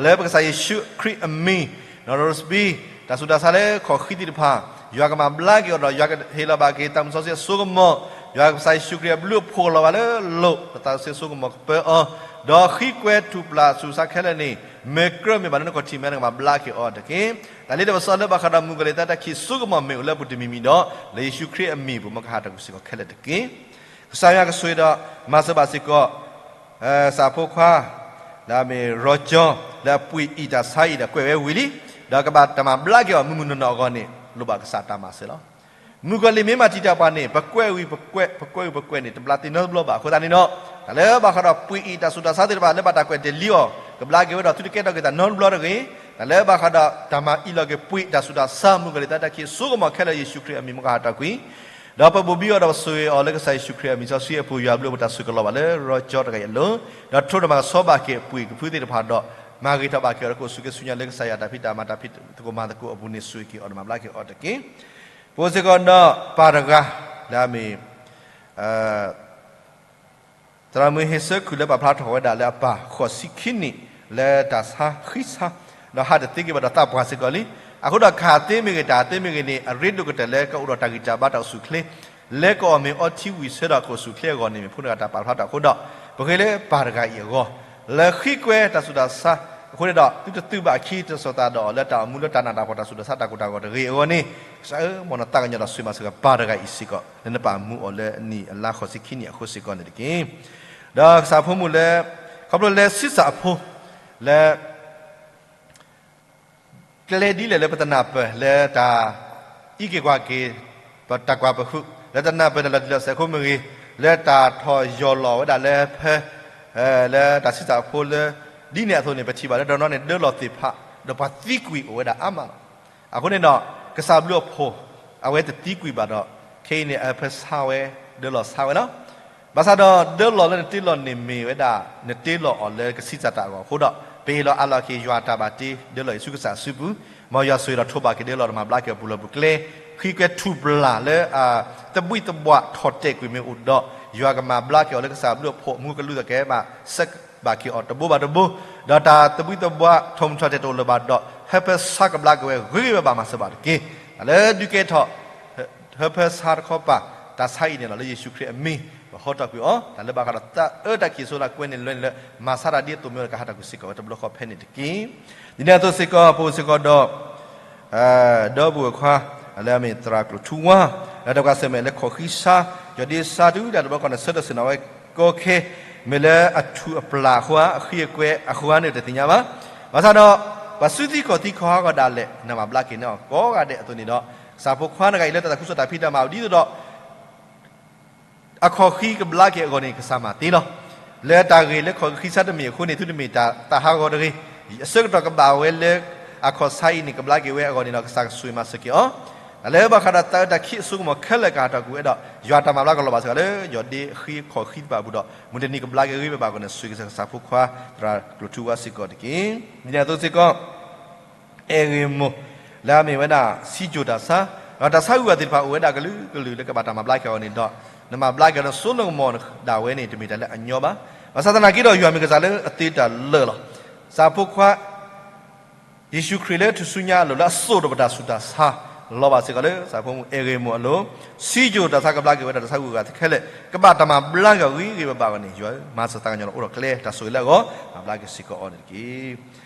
လၢပကစၢ်ယ့ၣ်ၡူးခရံာ်အမံၤ, နီၢ်ရိစပံ, တၢ်ဆူးတၢ်ဆါလၢခီၣ်ဃံသ့ၣ်တဖၣ်, ယွၤကမၤဘျါက့ၤအီၤဒီး ယွၤကဟ့ၣ်လီၤဘၣ်က့ၤတၢ်မုၢ်စီဆှံအစိကမီၤ, ယွၤကစၢ်ယ့ၣ်ၡူးခရံာ်အဘျုးအဖှိၣ်လီၤဘၣ်လၢလိၤ ပသးစီဆှံအစိကမီၤကပၢအီၤ, ဒီးဃံကွဲထူၣ်ပျၢ်ဆူးတၢ်ဆါခဲလၢာ်န့ၣ် မ့ၢ်ကြၢးမ့ၢ်ဘၣ်လၢနခီၣ်ထံးမဲာ်ညါ နကမၤဘျါက့ၤအီၤတက့ၢ်. တၢ်လၢတၢ်ပစီလၢဘၣ်ဃးဒီးမုၣ်ကီၤလံၢ်သးတၢ်ခံးစိကမီၤမ့ၢ်အိၣ်လၢအပူၤတမံၤမံၤဒီး လၢယ့ၣ်ၡူးခရံာ်အမံၤအပူၤ မ်ကဟးထီၣ်ကွံာ်စ့ၢ်ကီးခဲလၢာ်တက့ၢ်. ကစၢ်ယွၤကဆိၣ်ဂ့ၤဒီးမၤစၢၤဘၣ်စ့ၢ်ကီး ကစၢ်ဖိခွါ လၢအမ့ၢ်ရီကၠီ လၢအပှ့ၤအံၤတၢ်ဆါအံၤဒီးကွဲးဝဲဝံၤလံ, ဒီးကဘၣ်တၢ်မၤဘျါက့ၤအီၤမုၢ်မုၢ်နီၢ်နီၢ်အဂီၢ်န့ၣ် လိၣ်ဘၣ်ကစၢ်တၢ်မၤစၢၤလီၤ. မုၣ်ကီၤလံၢ်မ့ၢ်မၤတံာ်တာ်ပှၤန့ၣ် ပကွဲးဝံၤပကွဲး ပကွဲးဝံၤပကွဲးန့ၣ် တဘျါသ့ၣ်နီတဘျီဘၣ်. အဃိသတးန့ၣ်ဒီး တၢ်လၢဘၣ်ဃးဒီးပှ့ၤအံၤတၢ်ဆူးတၢ်ဆါသ့ၣ်တဖၣ် လၢဘၣ်တၢ်ကွဲးတ့ၢ်လံအီၤ ကဘျါက့ၤဝဲဒီး သုတကဲထီၣ်က့ၤတၢ်နီတဘျီတဂ့ၤ တၢ်လၢဘၣ်ဃးဒီးတၢ်မၤအံၣ်လီၤက့ၤပှ့ၤတၢ်ဆူးတၢ်ဆါ မုၢ်ကလံၤသးတၢ်ခံးစိကမီၤခဲလၢာ် ယ့ၣ်ၡူးခရံာ်အမံၤ မ်ကဟးထီၣ်ကွံာ်, ဒီးပဘိးဘံအီၤဒီးပဆိၣ်ဂ့ၤအီၤလၢကစၢ်ယ့ၣ်ၡူးခရံာ်အမံၤ စီဆှံအပူၤ ယွၤအဘျုးအဖှိၣ် တၢ်ဆိၣ်ဂ့ၤလီၤဘၣ်လၢရီကၠီတဂၤအံၤအလိၤ, ဒီးထိးဒီးမၤကဆှီဘၣ်က့ၤပှ့ၤကဖုသ့ၣ်တဖၣ်ဒီး မၤဂ့ၤထီၣ်ဘၣ်က့ၤအီၤဒီး ကအိၣ်ဆူၣ်က့ၤဆူညါလၢကစၢ်ယွၤတၢ်ဖံးတၢ်မၤတၢ်ဖံးသကိးမၤသကိးအပူၤန့ၣ် ဆိၣ်ဂ့ၤက့ၤအီၤဒီးမၤဘျါက့ၤအီၤတက့ၢ်. ပအိၣ်စ့ၢ်ကီးဒီးပၢ်တဂၤ လၢအမ့ၢ် သရၣ်မုၣ်ဟ့ၣ်စၢခုၣ်လၢပာ်ဖျါထီၣ်ဝဲဒၣ်လၢအပၢ်ဃိးဆံခံနံၣ် လၢတၢ်ဆါဃံဆါ ဒီးဟးတသ့က့ၤဘၣ်ဒီးသးပှၢ်စ့ၢ်ကီးလံ. အဃိဒီးကဟးသ့မ့ၢ်ဂ့ၤ တဟးသ့မ့ၢ်ဂ့ၤန့ၣ် အရ့ဒိၣ်ကတၢၢ်လၢကအအိၣ်ဒီးတၢ်ဂံၢ်တၢ်ဘါတၢ်အိၣ်ဆူၣ်ချ့ လၢကအီၣ်မ့ၤအီထံဝံၤဆၢဒီးကအိၣ်ဆူၣ်ချ့အဂီၢ်န့ၣ် မ့ၢ်ဖိတဂၤတၢ်ပာ်ဖျါတၢ်အဃိဒီး ပဃ့လၢပၢ်တဂၤအံၤအဂီၢ် လၢဃံကွဲတၢ်ဆူးတၢ်ဆါ အဃိန့ၣ်ဒီး သုတသုးဘၣ်အခံ တစိၤသးဒီးအီၤလၢတၢ်အိၣ်မူလၢတၢ်နးတၢ်ဖှီၣ်တၢ်ဆူးတၢ်ဆါတၢ်ကိၢ်တၢ်ဂီၤတဂ့ၤအဂီၢ်န့ၣ် ကစၢ်ဧၢ မ်နသးကညီၤတၢ်ဆိၣ်ဂ့ၤမၤစၢၤက့ၤပၢ်တဂၤအံၤစ့ၢ်ကီး လၢနပာ်မူအီၤလၢနံၣ်အလါဃိးဆံခံနံၣ်အဃိစ့ၢ်ကီးန့ၣ်တက့ၢ်. ဒီးကစၢ်ဖိမုၣ်လၢ ခီဖျိလၢဆံးစၢ်အဖိ လၢ ကျဲဒ်လဲၣ်လၢပတနၢ်ပၢၢ်လၢတၢ် အံးက့ၤကွၢ်က့ၤ ပတၢ်ကွၢ်ပဟုး လၢတနၢ်ပၢၢ်တၢ်လီၤတံၢ်လီၤဆဲးအဃိမ့ၢ်ဂ့ၤ, လၢတၢ်ထီၣ်ယီၢ်လီၤဝဲဒၣ်လၢဖဲ လၢတၢ်ဆံးစၢ်အဖိလၢ ဒ်န့ၣ်အသိးန့ၣ် ပထံၣ်ဘၣ်လၢတနီၤန့ၣ် ဒၢလီၤသ့ၣ်ဖး ဒီးပှၤသံကွံာ်အိၣ်ဝဲဒၣ်အါမးလီၤ. အဃိန့ၣ်ဒီး ကစၢ်ဘျုးအဖှိၣ် အဝဲတသံကွံာ်ဘၣ်ဒီး ခဲအံၤန့ၣ် အဟၢဖၢဆါဝဲ ဒၢလီၤဆါဝဲလီၤ. ဘၣ်ဆၣ်ဒီးဒၢလီၤလၢနတ့လီၤန့ၣ်မ့ၢ်ဝဲဒၣ် နတ့လီၤအီၤလၢကဆံးစၢ်တၢ်အဂီၢ်အဃိဒီး ပဟ့ၣ်လီၤအးလီၤက့ၤယွၤတၢ်ဘၣ်တ့ ဒၢလီၤယ့ၣ်ၡူးကစၢ်အစုပူၤ, မ်ယွၤဆိၣ်ဂ့ၤဒီးထိးဘၣ်က့ၤဒၢလီၤဒီးမၤဘျါက့ၤအီၤပူၤလီၢ်ပူၤကျဲ, ဃံကွဲထူၣ်ပျၢ်လၢအသဘှံးသဘှါထီၣ်တဲာ်ကွံာ်မ့ၢ်အိၣ်ဒီး ယွၤကမၤဘျါက့ၤအီၤလၢကစၢ်ဘျုးအဖှိၣ် မူကလူးသကဲးဘၣ် ဆဲးဘၣ်က့ၤအီၤတဘိဘၣ်တဘိ, ဒီးတၢ်သဘှံးသဘှါထီၣ်မုၢ်ထီၣ်တဲာ်တအိၣ်လၢၤဘၣ်ဒီး ဟၢဖၢဆါကဘျါက့ၤဝဲဂ့ၤဂ့ၤဘၣ်ဘၣ်မၤစၢၤဘၣ်တက့ၢ်. တၢ်လၢဒုးကဲထီၣ် ဟၢဖၢဆါတခီပၤ တၢ်ဆါအံၤန့ၣ်လီၤ လၢယ့ၣ်ၡူးခရံာ်အမံၤ ပဟီထီၣ်ကွံာ်အီၤ, တၢ်လၢဘၣ်ဃးဒီးတၢ်အၢတၢ်ခံးအဆိလၢကွဲန့ၣ်လွဲန့ၣ်လၢ မၤဆါတၢ်ဒ်အသိးမ့ၢ်အိၣ်ဒီးကဟးထီၣ်ကွံာ်စ့ၢ်ကီးဝဲတဘျီဃီဖဲန့ၣ်တက့ၢ်. ဒ်န့ၣ်အသိးစ့ၢ်ကီး ပအိၣ်စ့ၢ်ကီးဒီး ဒီပုၢ်ဝဲၢ်ခွါ လၢအမ့ၢ်သရၣ်ကျိၣ်ထူဝါ လၢတၢ်ကွၢ်ဆၢၣ်မဲာ်လၢခီၣ်ဃံဆါ ယီၢ်ဒ့ဆါတုၤဒၣ်တဘျီဃီန့ၣ် ဆၢထၢၣ်ဆ့ၣ်နီၤဝဲကီခဲ မ့ၢ်လၢအထူၣ်အပျၢ်အဃိဧါ အဃံအကွဲအဃိဧါန့ၣ်တသ့ၣ်ညါဘၣ်. ဘၣ်ဆၣ်ဒီး ပှၤစုသံခီၣ်သံခီဟးဂီၤဒၣ်လဲာ် နမၤဘျါက့ၤန့ၢ်အီၤကိးဂၤဒဲးအသိးန့ၣ်ဒီး ကစၢ်ဖိခွါတဂၤအံၤလၢတၢ်သးခုကစီၣ်တၢ်ဖံးတၢ်မၤအိၣ်ဒ်သိးဒီး အခီၣ်ဃံကဘျါက့ၤအဂီၢ်န့ၣ် ကစၢ်မၤသ့လီၤ. လၢတၢ်ဂ့ၢ်လၢခီၣ်ဃံဆါတမ့ၢ်အဃိန့ၣ် သုတမ့ၢ်တၢ်သးဟးဂီၤတဂ့ၤ, အဆၢကတီၢ်ကဘၣ်ဝဲလၢ အခီၣ်ဆါအံၤန့ၣ် ကဘျါက့ၤဝဲအဂီၢ်န့ၣ်ဒီး ကစၢ်ကဆိၣ်ဂ့ၤမၤစၢၤက့ၤအီၤ, တၢ်လၢဘၣ်ဃးဒီးတၢ်အၢတၢ်ခံးအစိကမီၤခဲလၢာ်ကဟးထီၣ်ကွံာ်ဝဲဒီး ယွၤတၢ်မၤဘျါကလီၤဘၣ်စ့ၢ်ကီးလၢ ယီၢ်ဒ့ဃံခီၣ်ဃံတဖၣ်အပူၤဒီး မုၢ်တနံၤကဘျါက့ၤဂ့ၤဘၣ်ဘၣ်အဂီၢ်န့ၣ် ဆိၣ်ဂ့ၤကစၢ်ဖိခွါ သရၣ်ကျိၣ်ထူဝါစ့ၢ်ကီးတက့ၢ်. ဒ်န့ၣ်အသိးစ့ၢ်ကီး အဲၣ်ဂ့ၢ်မိၢ် လၢအမ့ၢ်ဝဲဒၣ် စံကၠိၣ်တၢ်ဆါ, ဒီးတၢ်ဆါဂုၤဂၤသ့ၣ်တဖၣ်အိၣ်ဝဲဒၣ်ကလုာ်ကလုာ်လၢကဘၣ်တၢ်မၤဘျါက့ၤအီၤန့ၣ်ဒီး နမၤဘျါက့ၤအီၤန့ၣ် စိနကမီၤဒၣ်ဝဲန့ၣ် တမ့ၢ်တၢ်လၢအညီဘၣ်. ဘၣ်ဆၣ်သနာ်က့ဒီး ယွၤမ့ၢ်ကစၢ်လၢအသ့တၢ်လၢာ်လီၤ. ကစၢ်ဖိခွါ ယ့ၣ်ၡူးခရံာ်လၢထူၣ်စုညါအလိၤ လၢအစိာ်ဒီးပတၢ်ဆူးတၢ်ဆါ လီၤဘၣ်စ့ၢ်ကီးလၢ ကစၢ်ဖိမုၣ်အဲၣ်ဂ့ၢ်မိၢ်အလိၤ, စံကၠိၣ်တၢ်ဆါကဘျါက့ၤဝဲဒၣ်တၢ်ဆါဂုၤဂၤခဲလၢာ် ကဘၣ်တၢ်မၤဘျါက့ၤအီၤဂ့ၤဂ့ၤဘၣ်ဘၣ်အဂီၢ်န့ၣ် ယွၤဧၢ မၤစၢၤသးကညီၤလီၤ အိၣ်ဒီးကျဲတၢ်ဆိၣ်ဂ့ၤလၢအဂီၢ် မၤဘျါက့ၤစ့ၢ်ကီးအီၤန့ၣ်တက့ၢ်.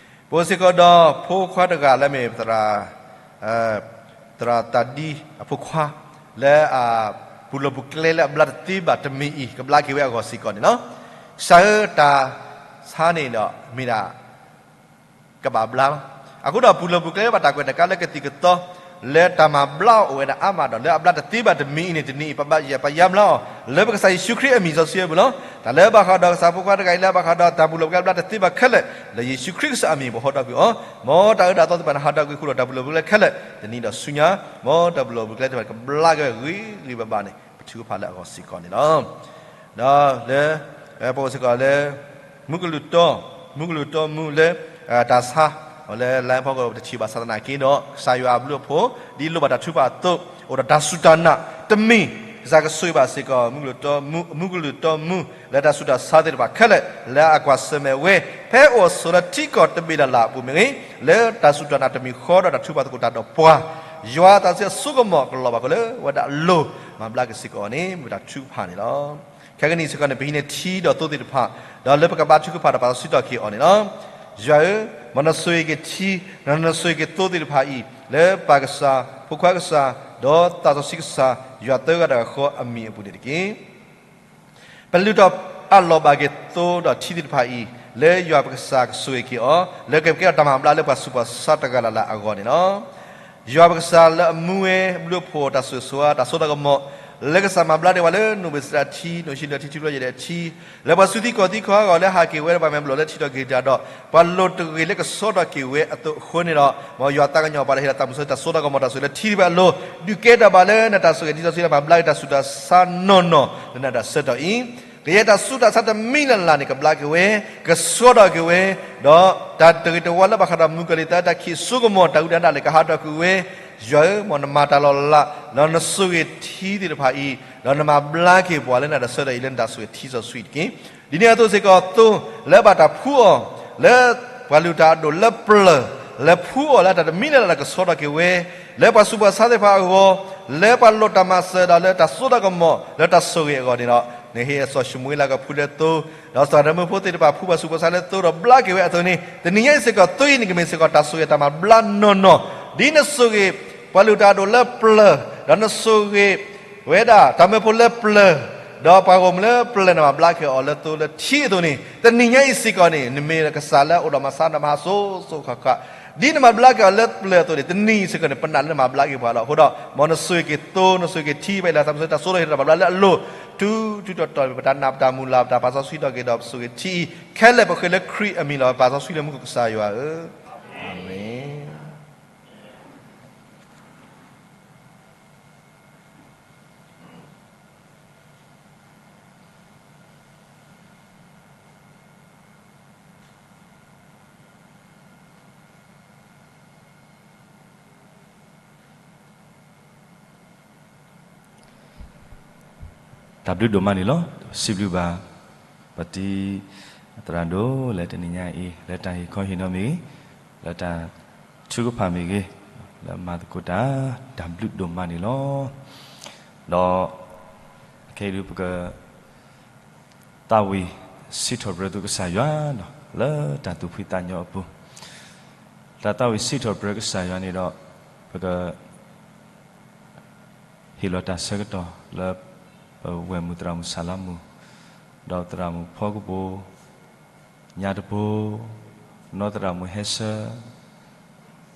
ပအိၣ်စ့ၢ်ကီးဒီးဖိခွါတဂၤလၢမ့ၢ်သရၣ် သရၣ်သးဒံအဖိခွါ လၢအပူၤလီၢ်ပူၤကျဲလၢအဘျါတသ့ဘၣ်တမံၤအံၤ ကဘျါက့ၤဝဲအဂီၢ်စ့ၢ်ကီးန့ၣ်လီၤ. ကစၢ်ဧၢ တၢ်ဆါန့ၣ်ဒီးမ့ၢ်ဒၣ် ကဘၣ်ဘျါလီၤ. အဃိဒီးပူၤလီၢ်ပူၤကျဲဘၣ်တၢ်ကွဲးတၢ်ကါလၢကသံၣ်ကသီ လၢတၢ်မၤဘျါအီၤအိၣ်ဝဲဒၣ်အါမးဒီး လၢအဘျါတသ့ဘၣ်တမံၤအံၤန့ၣ် တနံၤအံၤ ပဘၣ်ယဲၢ်ပယါဘျါအီၤ လၢပကစၢ်ယ့ၣ်ၡူးခရံာ်အမံၤစီဆှံအပူၤလီၤ. တၢ်လၢဘၣ်ဃးဒီးကစၢ်ဖိခွါတဂၤအံၤ လၢဘၣ်ဃးဒီးတၢ်ပူၤလီၢ်ပူၤကျဲဘျါတသ့ဘၣ်ခဲလၢာ် လၢယ့ၣ်ၡူးခရံာ်ကစၢ်အမံၤပဟီထီၣ်ကွံာ်အီၤ, မ်တၢ်အၢတၢ်သီသ့ၣ်တဖၣ်န့ၣ် ဟးထီၣ်ကွံာ်ဃုာ်ဒီးတၢ်ပူၤလီၢ်ပူၤကျဲခဲလၢာ် တနံၤဒီးဆူညါ, မ်တၢ်ပူၤလီၢ်ပူၤကျဲသ့ၣ်တဖၣ်န့ၣ် ကဘျါက့ၤဝဲဂ့ၤဂ့ၤဘၣ်ဘၣ်န့ၣ် ပထုကဖၣ်လၢအဂီၢ်စ့ၢ်ကီးန့ၣ်လီၤ. ဒီးလၢ ပအိၣ်စ့ၢ်ကီးလၢ မူကလုၢ်တီ, မူကလုၢ်တီမူလၢ တၢ်ဆါ လၢ line ဖီခိၣ် ပတထံၣ်ဘၣ်ဆၣ်သနာ်က့ဒီး ကစၢ်ယွၤအဘျုးအဖှိၣ် ဒ်လိၣ်ဘၣ်တၢ်ထုကဖၣ်အသိး အိၣ်ဒီးတၢ်စူၢ်တၢ်နာ်တမံၤ ကစၢ်ကဆိၣ်ဂ့ၤဘၣ်စ့ၢ်ကီး မူကလုၢ်တီမူ မူကလုၢ်တီမူ လၢတၢ်ဆူးတၢ်ဆါသ့ၣ်တဖၣ်ခဲလၢာ် လၢအကွၢ်ဆၢၣ်မဲာ်ဝဲ ဖဲအိၣ်ဆိးလၢထံကီၢ်တဘ့ၣ်လၢ်လၢ်အပူၤမ့ၢ်ဂ့ၤ, လၢတၢ်စူၢ်တၢ်နာ်တမံၤဃီဒီးတၢ်ထုကဖၣ်သကိးတၢ်ဒီးပှၤ ယွၤအသးစီဆှံအစိကမီၤကလီၤဘၣ်ဃုာ်လၢဝဲဒၣ်အလိၤ မၤဘျါက့ၤစ့ၢ်ကီးအီၤန့ၣ် မ့ၢ်တၢ်ထုကဖၣ်န့ၣ်လီၤ. ခဲကနံၣ်အံၤစ့ၢ်ကီးန့ၣ် ပဟံးန့ၢ်ထံဒီးသိသ့ၣ်တဖၣ် ဒီးလၢပကဘါထုကဖၣ်ဒီးပာ်စီဆှံထီၣ်က့ၤအီၤန့ၣ်လီၤ. ယွၤဧၢ, မ်နဆိၣ်ဂ့ၤက့ၤထံ, မ်နဆိၣ်ဂ့ၤက့ၤသိသ့ၣ်တဖၣ်အံၤ လၢပၢ်ကစၢ်, ဖိခွါကစၢ်, ဒီးသးစီဆှံကစၢ်, ယွၤသၢဂၤတဂၤဃီအမံၤအပူၤန့ၣ်တက့ၢ်. ပလုၢ်ထီၣ်အးလီၤဘၣ်က့ၤသိဒီးထံသ့ၣ်တဖၣ်အံၤ လၢယွၤပကစၢ်ကဆိၣ်ဂ့ၤက့ၤအီၤ လၢကကဲထီၣ်တၢ်မၤဘျါလၢပှၤဆူးပှၤဆါတဂၤလၢ်လၢ်အဂီၢ်န့ၣ်လီၤ. ယွၤပကစၢ်လၢအမူဝဲ ဘျုးဖှိၣ်တၢ်ဆိၣ်ဂ့ၤဆိၣ်ဝါ တၢ်စိတၢ်ကမီၤ လၢကစၢ်မၤဘျါဒံးပှၤလၢနိၣ်ဘ့းစတၢၣ်ထံ နိၣ်ၡံဒီးထံ ထံဖျိယဲၢ်ဒဲးထံ, လၢပှၤစူးသံကွၢ်သံခီအဂီၢ် လၢဟးက့ၤဝဲဒီးပှၤမဲာ်ဘျီၣ်လၢထံထီၣ်က့ၤတၢ်ဒီး ပှၤလိၤတဂ့ၤလၢကဆှီထီၣ်က့ၤဝဲအသိးအဃိန့ၣ်ဒီး မ်ယွၤသးကညီၤပှၤတဟ့ၣ်လီၤတၢ်မုၢ်စိတၢ်စိတၢ်ကမီၤတၢ်ဆိၣ်ဂ့ၤလၢထံဒံးဘၣ်အလိၤ, ဒုးကဲထီၣ်ဘၣ်လၢနတၢ်ဆိၣ်ဂ့ၤဒ်သိးဆူလၢမၤဘျါက့ၤတၢ်ဆူးတၢ်ဆါနီၢ်နီၢ်လၢနတၢ်ဆၢကတီၢ်အံၤ, ကယဲၢ်တၢ်ဆူးတၢ်ဆါတမံၤလၢ်လၢ်န့ၣ် ကဘျါက့ၤဝဲ, ကဆှီထီၣ်က့ၤဝဲ, ဒီးတၢ်တဂ့ၤတဝါလၢဘၣ်ဃးဒီးမုၣ်ကီၤလံၤသးတၢ်ခံးစိကမီၤတၢ်အူတၢ်ဒၣ်လဲာ်ကဟးထီၣ်ကွံာ်ဝဲ, ယွၤဧၢ, မ်နမၤတၢ်လီၤလး, ဒီးနဆိၣ်ဂ့ၤထံသ့ၣ်တဖၣ်အံၤ, ဒီးနမၤဘျါက့ၤပှၤလၢနတၢ်ဆၢကတီၢ်အံၤလၢနတၢ်ဆိၣ်ဂ့ၤထံစီဆှံတက့ၢ်. ဒ်န့ၣ်အသိးစ့ၢ်ကီးသိလၢဘၣ်တၢ်ဖှူအီၤ, လၢပှၤလုၢ်တၢ်အဒိၣ်လၢပျၢၤ, လၢဖှူအီၤလၢတၢ်တမံၤလၢ်လၢ်ကဆှီထီၣ်က့ၤဝဲ, လၢပှၤဆူးပှၤဆါသ့ၣ်တဖၣ်အဂီၢ်, လၢပှၤလိၣ်တၢ်မၤစၢၤဒီးလၢတၢ်စိတၢ်ကမီၤလၢတၢ်ဆိၣ်ဂ့ၤအဂီၢ်န့ၣ်ဒီး, နဟ့ၣ်စီၤၡမူၤအ့လးကဖှူလၢသိ, ဒီးစီၤနၢမူဖိသ့ၣ်တဖၣ်ဖှူပှၤဆူးပှၤဆါလၢသိဒီးဘျါက့ၤဝဲအသိးန့ၣ်, တနံၤညါအံၤစ့ၢ်ကီးသိအံၤန့ၣ် ကမ့ၢ်စ့ၢ်ကီးတၢ်ဆိၣ်ဂ့ၤတၢ်မၤဘျါနီၢ်နီၢ်, ဒ်နဆိၣ်ဂ့ၤပှၤလုၢ်တၢ်အဒိၣ်လၢပျၢၤ, ဒီးနဆိၣ်ဂ့ၤ ဝဲဒၣ်တၢ်မၢဖိလၢပျၢၤ, ဒီးပှၤဂီၢ်မုၢ်လၢပျၢၤန့ၣ် မၤဘျါက့ၤအီၤလၢသိလၢထံအသိးန့ၣ်, တနံၤညါအံၤစ့ၢ်ကီးန့ၣ် နမ့ၢ်ကစၢ်လၢအအိၣ်ဒီးမၤဆါဒီးမၤဟးစိၤစိၤဃၣ်ဃၣ်, ဒ်နမၤဘျါက့ၤအီၤလၢပျၢၤအသိးန့ၣ် တနံၤအံၤစ့ၢ်ကီးန့ၣ် ပနာ်လၢနမၤဘျါက့ၤပှၤလီၤ. အဃိဒီး မ်နဆိၣ်ဂ့ၤက့ၤသိ, နဆိၣ်ဂ့ၤက့ၤထံ ဘၣ်အံၤလၢတၢ်မုၢ်စိတၢ်စိဒီးဟ့ၣ်လီၤတၢ်မၤဘျါလၢအလိၤ, ထူထူတီတီ ပတၢ်နာ်ပတၢ်မုၢ်လၢ် ပတၢ်ပာ်စီဆှံထီၣ်က့ၤဒီးပဆိၣ်ဂ့ၤထံအံၤ, ခဲလၢာ်ပဃ့လၢခရံာ်အမံၤလီၤ. ပာ်စီဆှံလၢမူခိၣ်ကစၢ်ယွၤဧၢ, အၤမ့ၣ်. တၢ်ဘျုးဒိၣ်မးန့ၣ်လီၤ. စံးဘျုးဘၣ် ပတံၤ သရၣ်ဒိၣ်လၢတနံၤညါအံၤ လၢတၢ်ဟ့ၣ်ခီဟ့ၣ်နီၤမ့ၢ်ဂ့ၤ, လၢတၢ်ထုကဖၣ်မ့ၢ်ဂ့ၤ, လၢမၤသကိးတၢ် တၢ်ဘျုးဒိၣ်မးန့ၣ်လီၤ. ဒီး ခဲအံၤဒုးပက သးဝံၣ်စံးထီၣ်ပတြၢၤသုကစၢ်ယွၤ လၢတၢ်သူၣ်ဖှံသးညီအပူၤ, တၢ်သးဝံၣ်စံးထီၣ်ပတြၢၤကစၢ်ယွၤန့ၣ်ဒီး ပက ဟ့ၣ်လီၤတၢ်ဆၢကတီၢ်လၢ ပဝဲၢ်မုၢ်သရၣ်မုၣ်ဆၣ်လါမုၢ်, ဒီးသရၣ်မုၣ်ဖီကပိၤ, ညါတပိၤ, နီၢ်သရၣ်မုၣ်ဟဲဆၢ,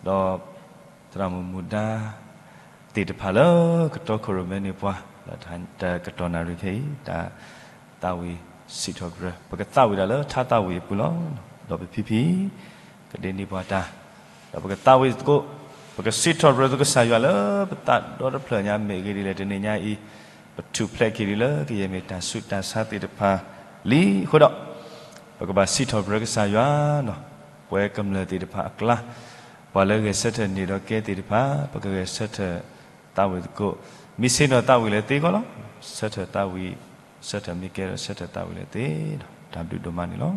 ဒီး သရၣ်မုၣ်မူဒါ သ့ၣ်တဖၣ်လၢကတီၢ်ခိၣ်ရိၣ်မဲန့ၣ်ပှၤ လၢတၢ်ကတီၢ်နၣ်ရံၣ်ခဲအံၤ တၢ်သးဝံၣ်စံးထီၣ်ပတြၢၤ ပကသးဝံၣ်ဒၣ်လၢထါသးဝံၣ်အပူၤလီၤ. ဒီးပဖံဖံ ကဒ့န့ၢ်ပှၤတၢ်, ဒီးပကသးဝံၣ်သကိး, ပကစံးထီၣ်ပတြၢၤသုကစၢ်ယွၤလၢပသးဒီတဖျၢၣ်ညါမ့ၢ်ဂ့ၤဒ်လဲၣ် တနံၤညါအံၤ, ပထူၣ်ဖျဲးက့ၤဒ်လၢကယဲၢ်မ့ၢ်တၢ်ဆူးတၢ်ဆါသ့ၣ်တဖၣ်လံအဃိဒီး, ပကဘၣ်စံးထီၣ်ပတြၢၤကစၢ်ယွၤ, ပှၤကမျၢၢ်သ့ၣ်တဖၣ်အကျါ, ပှၤလၢဂဲၤဆၢထၢၣ်န့ၢ်ဒီးကဲသ့ၣ်တဖၣ် ပကဂဲၤဆၢထၢၣ်သးဝံၣ်သကိး, မ့ၢ်ဆ့ၣ်နီၤသးဝံၣ်လၢသ့ကီးလီၤ. ဆၢထၢၣ်သးဝံၣ်, ဆၢထၢၣ်မ့ၢ်ကဲဒီးဆၢထၢၣ်သးဝံၣ်လၢသ့ဒီး တၢ်ဘျုးဒိၣ်မးန့ၣ်လီၤ.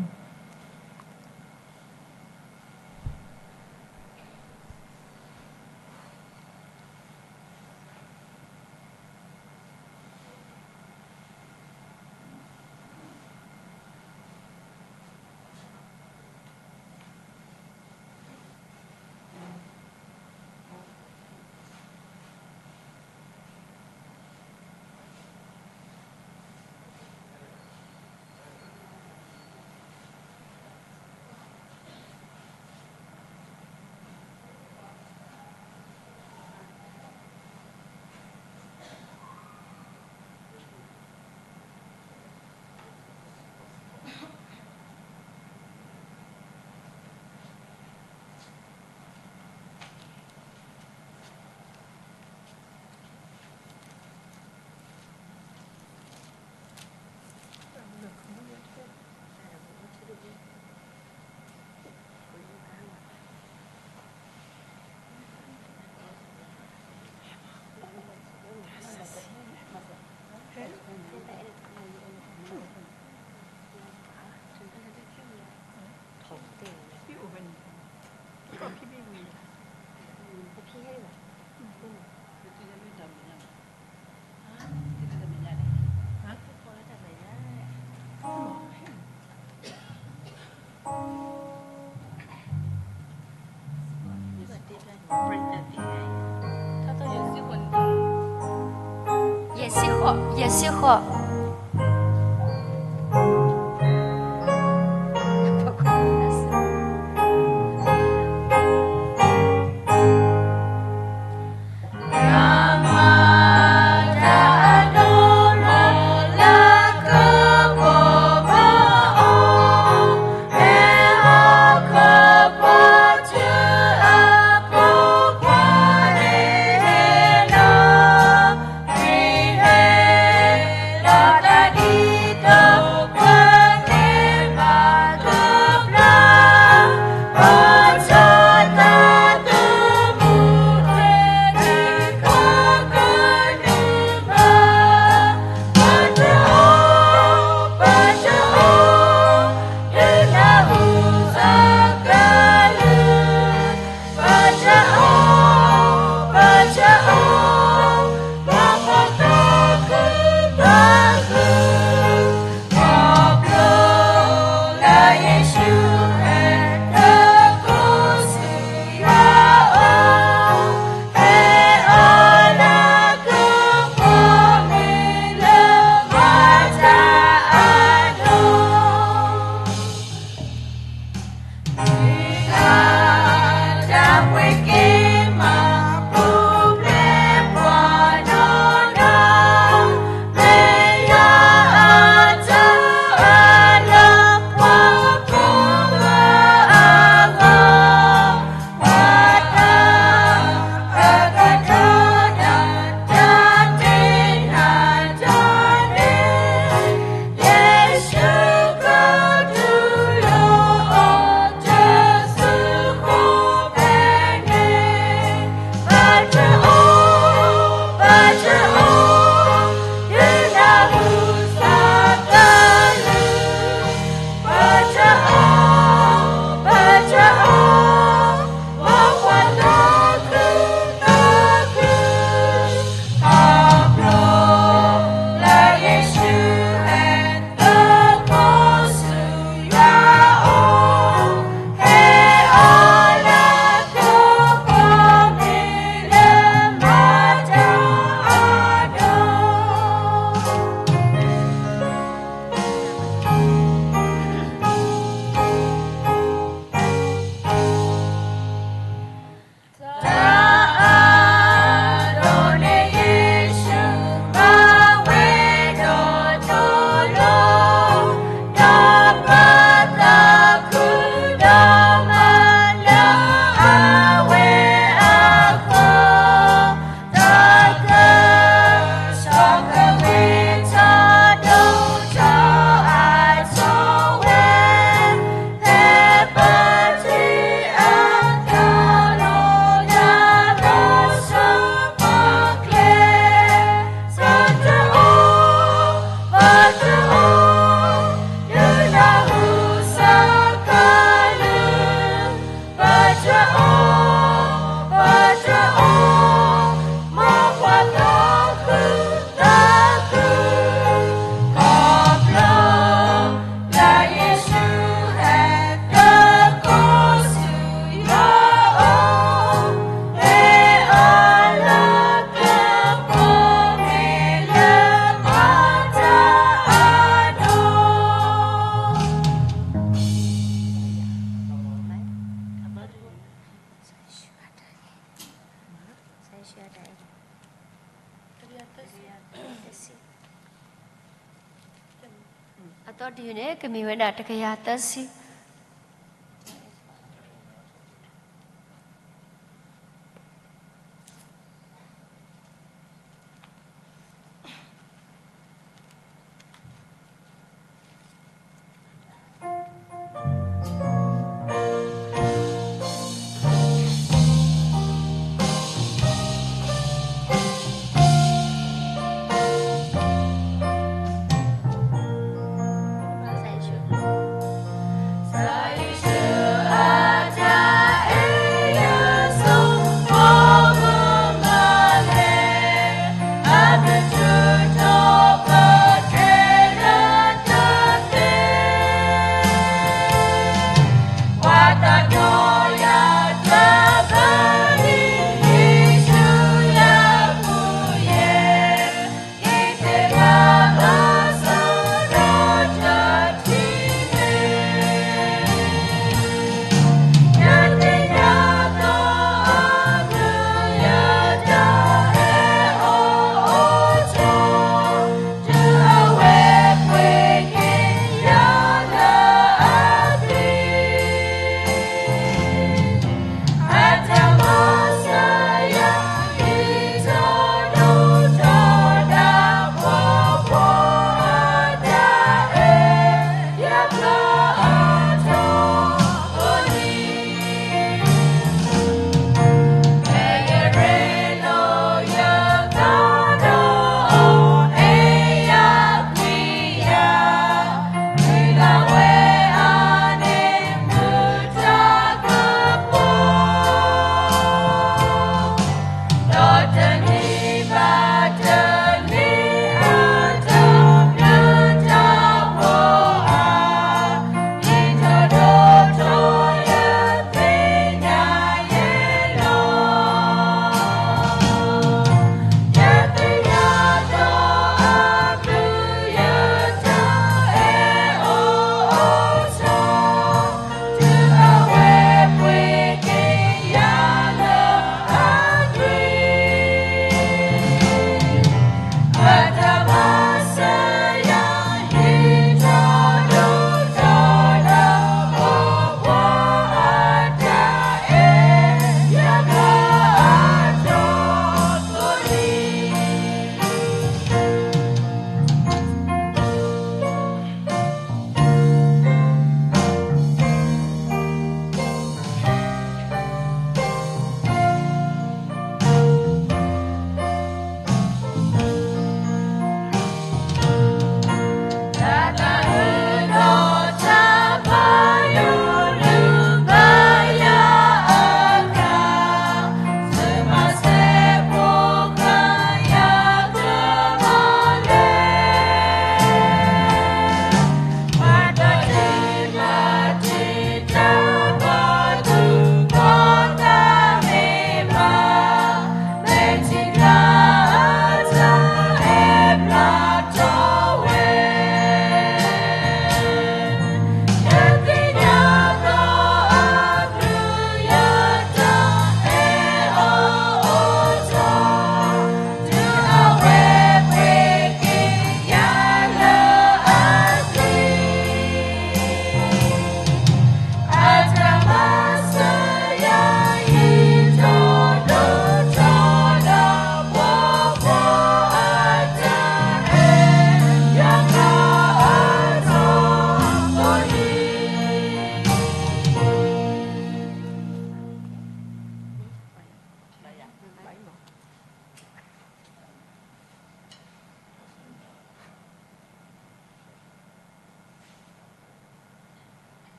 အသီတယုၢ်န့ၣ် ကမ့ၢ်ဝဲဒၣ်တကယၤသၢဆံ.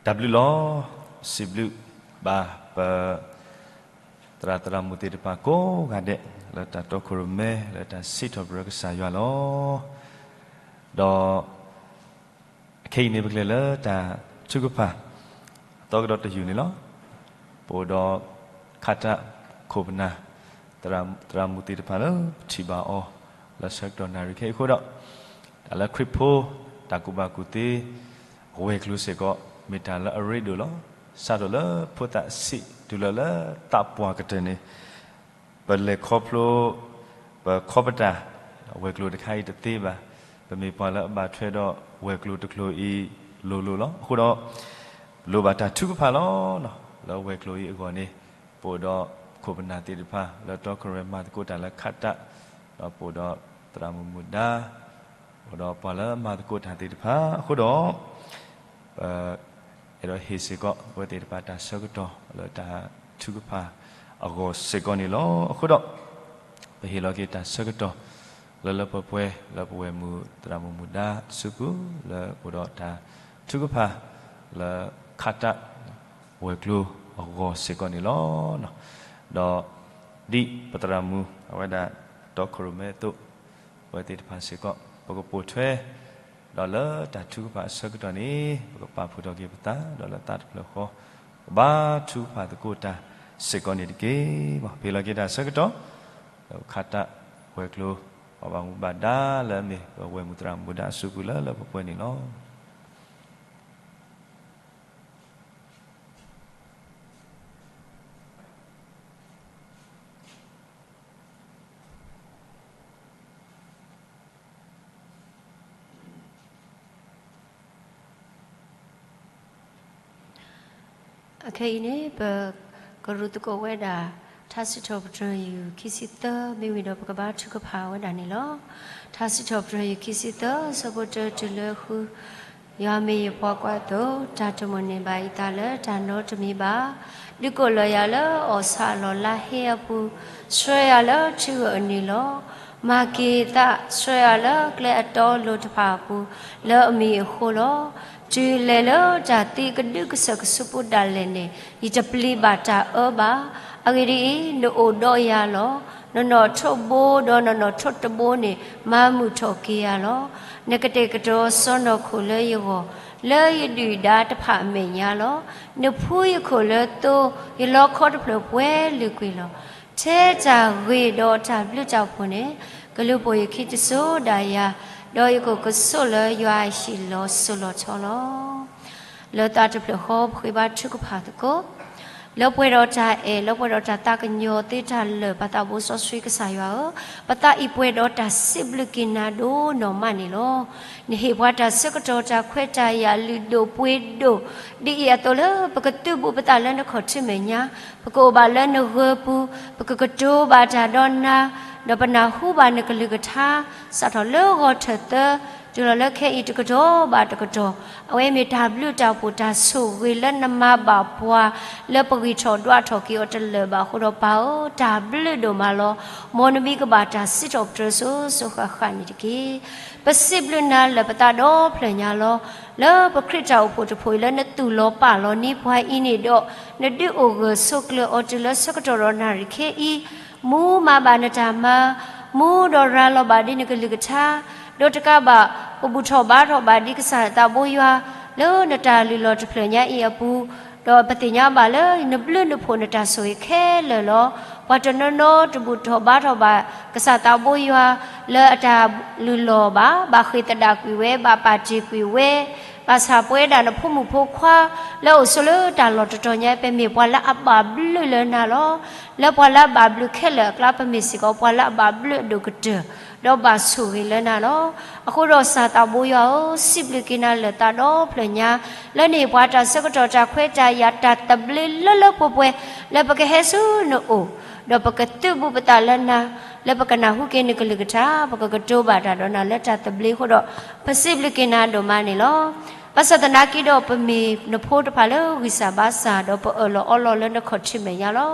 တၢ်ဘျုးလီၤ. စံးဘျုးဘၣ်ပ သရၣ်သရၣ်မုၣ်သ့ၣ်တဖၣ်ကိးဂၤဒဲး လၢတၢ်တီခိၣ်ရိၣ်မဲ လၢတၢ်စံးထီၣ်ပတြၢၤကစၢ်ယွၤလီၤ. ဒီး အခဲအံၤန့ၣ် ပကလဲၤလၢတၢ်ထုကဖၣ် အသီကဒီးတယုၢ်န့ၣ်လီၤ. ပအိၣ်ဒီး ခါတၢ် ခိၣ်ပနၢ် သရၣ်မုၣ်သ့ၣ်တဖၣ်လၢပထံၣ်ဘၣ်အီၤ လၢဆၢကတီၢ်နၣ်ရံၣ်ခဲအံၤအဃိဒီး တၢ်လၢခရံာ်ဖိ တၢ်ကူၣ်ဘၣ်ကူၣ်သ့ အဝဲၤကျိၤစ့ၢ်ကီး မ့ၢ်တၢ်လၢအရ့ဒိၣ်လီၤ. စးထီၣ်လၢဖိသၣ်ဆံးတုၤလီၤလၢသးပှၢ်ကတၢၢ်န့ၣ် ပလဲၤခီဖျိ ပခီပတာ် ဝဲၤကျိၤတခါအံၤတသ့ဘၣ်. ပမ့ၢ်ပှၤလၢအဘၣ်ထွဲဒီးဝဲၤကျိၤတကျိၤအံၤလိၤလိၤလီၤ. အဃိဒီး လိၣ်ဘၣ်တၢ်ထုကဖၣ်လီၤ. လၢဝဲၤကျိၤအံၤအဂီၢ်န့ၣ် ပအိၣ်ဒီးခိၣ်ပနၢ်သ့ၣ်တဖၣ် လၢတီခိၣ်ရိၣ်မဲမၤသကိးတၢ်လၢခါတၢ်, ဒီးပအိၣ်ဒီးသရၣ်မုၣ်မုၣ်ဒါ အိၣ်ဒီးပှၤလၢမၤသကိးတၢ်သ့ၣ်တဖၣ်အဃိဒီး ပ အဲၣ်ဒိးဟ့ၣ်စ့ၢ်ကီး အဝဲသ့ၣ်တဖၣ်တၢ်ဆၢကတီၢ်လၢတၢ်ထုကဖၣ်အဂီၢ်စ့ၢ်ကီးန့ၣ်လီၤ. အဃိဒီး ပဟ့ၣ်လီၤက့ၤတၢ်ဆၢကတီၢ် လၢလၢပှဲၤပှဲၤ လၢပဝဲၢ်မုၣ်သရၣ်မုၣ်မုၣ်ဒါအစုပူၤ လၢအိၣ်ဒီးတၢ်ထုကဖၣ် လၢခါတၢ် ဝဲၤကျိၤအဂီၢ်စ့ၢ်ကီးန့ၣ်လီၤ. ဒီး ဒ်ပသရၣ်မုၣ် အဝဲဒၣ်တီခိၣ်ရိၣ်မဲအသိး အဝဲသ့ၣ်တဖၣ်စ့ၢ်ကီး ပကပိာ်ထွဲ ဒီးလၢတၢ်ထုကဖၣ်အဆၢကတီၢ်န့ၣ် ပကပာ်ဖှိၣ်ထီၣ်က့ၤပသး ဒီးလၢသးတဖျၢၣ်ဃီ ကဘါထုကဖၣ်သကိးတၢ်စ့ၢ်ကီးန့ၣ်တက့ၢ်. ပဟ့ၣ်လီၤက့ၤတၢ်ဆၢကတီၢ် လၢခါတၢ်ဝဲၤကျိၤ ပှၤဘၣ်မူဘၣ်ဒါလၢအမ့ၢ်ပဝဲၢ်မုၣ်သရၣ်မုၣ်ဒါအစုပူၤလၢလၢပှဲၤပှဲၤန့ၣ်လီၤ. အခဲအံၤန့ၣ် ပကရူၢ်သကိးဝဲဒၣ် ထါစံးထီၣ်ပတြၢၤယုၢ်ခံဆံသၢ မ့ၢ်ဝံၤဒီးပကဘါထုကဖၣ်ဝဲဒၣ်န့ၣ်လီၤ. ထါစံးထီၣ်ပတြၢၤယုၢ်ခံဆံသၢ ဆၢဖိတၢတုၤလၢဃု, ယွၤမ့ၢ်ယပှၤကွၢ်သိ, တၢ်တမိၣ်န့ၢ်ဘၣ်ယသးလၢတၢ်နီတမံၤဘၣ်. ဒုးကိးလီၤယၤလၢအီၣ်ဆၣ်အလီၢ်လါဟ့အပူၤ, ဆှၢယၤလၢထံဂၢၢ်အနံၤလီၤ. မၤက့ၤသးဆှၢယၤလၢကျဲအတီအလိၤတဖၣ်အပူၤ, လၢအမံၤအဃိလီၤ. တုၤလဲၤလၢတၢ်သံကဒုကစၢၢ်ကဆူးပူၤဒၣ်လဲာ်န့ၣ်, ယတပျံၤဘၣ်တၢ်အၢဘၣ်. အဂ့ၢ်ဒ်အံၤ, နအိၣ်ဒီးယၤလီၤ. နနီၣ်ထိးဘိဒီးနနီၣ်ထိးတဘိန့ၣ် မၤမုာ်ထီၣ်က့ၤယၤလီၤ. နကတဲာ်ကတီၤစီၢ်နီၤခိၣ်လၢယဂီၢ်, လၢယဒုၣ်ဒါတဖၣ်အမဲာ်ညါလီၤ. နဖှူယခိၣ်လၢသိ, ယလီခီတဖျၢၣ်ပှဲၤလုာ်ကွံာ်လီၤ. ထဲတၢ်ဂ့ၤဒီးတၢ်ဘျုးတၢ်ဖှိၣ်န့ၣ်, ကလူၤပိာ်ယခံတစိၤဒၣ်ယၤ, ဒီးယကအိၣ်ကဆိးလၢယွၤအဟံၣ်လီၤစိၤလီၤထီလီၤ. လၢသးတဖျၢၣ်ဃီပဃ့ဘါထုကဖၣ်သကိး, လၢပှဲၤဒီးတၢ်အဲၣ် လၢပှဲၤဒီးတၢ်သးကညီၤသ့တၢ်လၢာ် ပသးဘိစီဆှံကစၢ်ယွၤဧၢ, ပသးအံၤပှဲၤဒီးတၢ်စံးဘျုးက့ၤနၤဒိၣ်နီၢ်မးန့ၣ်လီၤ. နဟ့ၣ်ပှၤတၢ်ဆၢကတီၢ်တၢ်ခွဲးတၢ်ယာ်လုၢ်ဒိၣ်ပှ့ၤဒိၣ်, ဒ်အံၤအသိးလၢပကသုးဘူးပသးလၢနခီၣ်ထံးမဲာ်ညါ, ပကအိၣ်ဘၣ်လၢနဂၢၤပူၤ, ပကကတိၤဘၣ်တၢ်ဒီးနၤ, ဒီးပနၢ်ဟူဘၣ်နကလုၢ်ကထါ, စးထီၣ်လၢဂီၤထၢၣ်သၢ တုၤလီၤလၢခဲအံၤတကတီၢ်ဘၣ်တကတီၢ်, အဝဲမ့ၢ်တၢ်ဘျုးတၢ်ဖှိၣ်တၢ်ဆိၣ်ဂ့ၤလၢနမၤဘၣ်ပှၤ, လၢပဂံၢ်ထီၣ်ဒွးထီၣ်က့ၤအီၤတလၢာ်ဘၣ်အဃိဒီးပၢ်ဧၢ, တၢ်ဘျုးဒိၣ်မးလီၤ. မ်နမံၤကဘၣ်တၢ်စံးထီၣ်ပတြၢၤစိၤစိၤဃၣ်ဃၣ်န့ၣ်တက့ၢ်. ပစံးဘျုးနၤလၢပသးဒီဖျၢၣ်ညါလီၤ. လၢပခရံာ်တၢ်အိၣ်ဖှိၣ်တဖှိၣ်အံၤလၢနသူၣ်လီၤပာ်လီၤန့ၢ်ပှၤအံၤန့ၣ်ဒီး, နဒုးအိၣ်ဂၢၢ်ဆိးကျၢၤအီၤတုၤလၢဆၢကတီၢ်ဒီးနၣ်ရံၣ်ခဲအံၤ, မူမၤဘၣ်နတၢ်မၤ, မူဒီးရၤလီၤဘၣ်ဒ်နကလုၢ်ကထါ, ဒီးတကးဘၣ် ပဘူၣ်ထီၣ်ဘါထီၣ်ဘၣ်ဒ်ကစၢ်သးဘိယွၤ, လၢနတၢ်လုၢ်လီၢ်တဖျၢၣ်ညါအံၤအပူၤ, ဒီးပသ့ၣ်ညါဘၣ်လၢနဘျုးနဖှိၣ်နတၢ်ဆိၣ်ဂ့ၤခဲလၢာ်လီၤ. ပှၤတနီၤနီၤတဘူၣ်ထီၣ်ဘါထီၣ်ဘၣ်ကစၢ်သးဘိယွၤ, လၢအတၢ်လုၢ်လီၢ်ဘၣ်, ဘၣ်ဃ့ၢ်သဒၣ်ကွံာ်ဝဲ, ဘၣ်ပာ်တ့ၢ်ကွံာ်ဝဲ, ဘၣ်ဆၣ်ပဝဲဒၣ်နဖိမုၣ်ဖိခွါ လၢအိၣ်ဆိးလၢတၢ်လီၢ်တတီၤညါ ပမ့ၢ်ပှၤလၢအဘၣ်ဘျုးလၢနၤလီၤ. လၢပှၤလၢအဘၣ်ဘျုးခဲလၢာ်အကျါ ပမ့ၢ်စ့ၢ်ကီးပှၤလၢအဘၣ်ဘျုးအဒိၣ်ကတၢၢ်, ဒီးဘၣ်ဆိၣ်ဂ့ၤလၢနၤလီၤ. အဃိဒီးစၢ်သးဘိယွၤဧၢ, စံးဘျုးက့ၤနၤလၢသးဒီဖျၢၣ်ညါ, လၢနဟ့ၣ်ပှၤတၢ်ဆၢကတီၢ်တၢ်ခွဲးတၢ်ယာ်တၢ်သဘျ့လၢလၢပှဲၤပှဲၤ, လၢပကဟဲဆူနအိၣ်, ဒီးပကသုးဘူးပသးလၢနၤ, လၢပကနၢ်ဟူက့ၤနကလုၢ်ကထါ, ပကကတိၤဘၣ်တၢ်ဒီးနၤလၢတၢ်သဘျ့အဃိဒီး, ပစံးဘျုးက့ၤနၤဒိၣ်မးန့ၣ်လီၤ. ဘၣ်ဆၣ်သနာ်က့ဒီးပမ့ၢ်နဖိတဖၣ်လၢဂံၢ်စၢ်ဘါစၢ် ဒီးပအၢၣ်လီၤအီလီၤလၢနခီၣ်ထံးမဲာ်ညါလီၤ.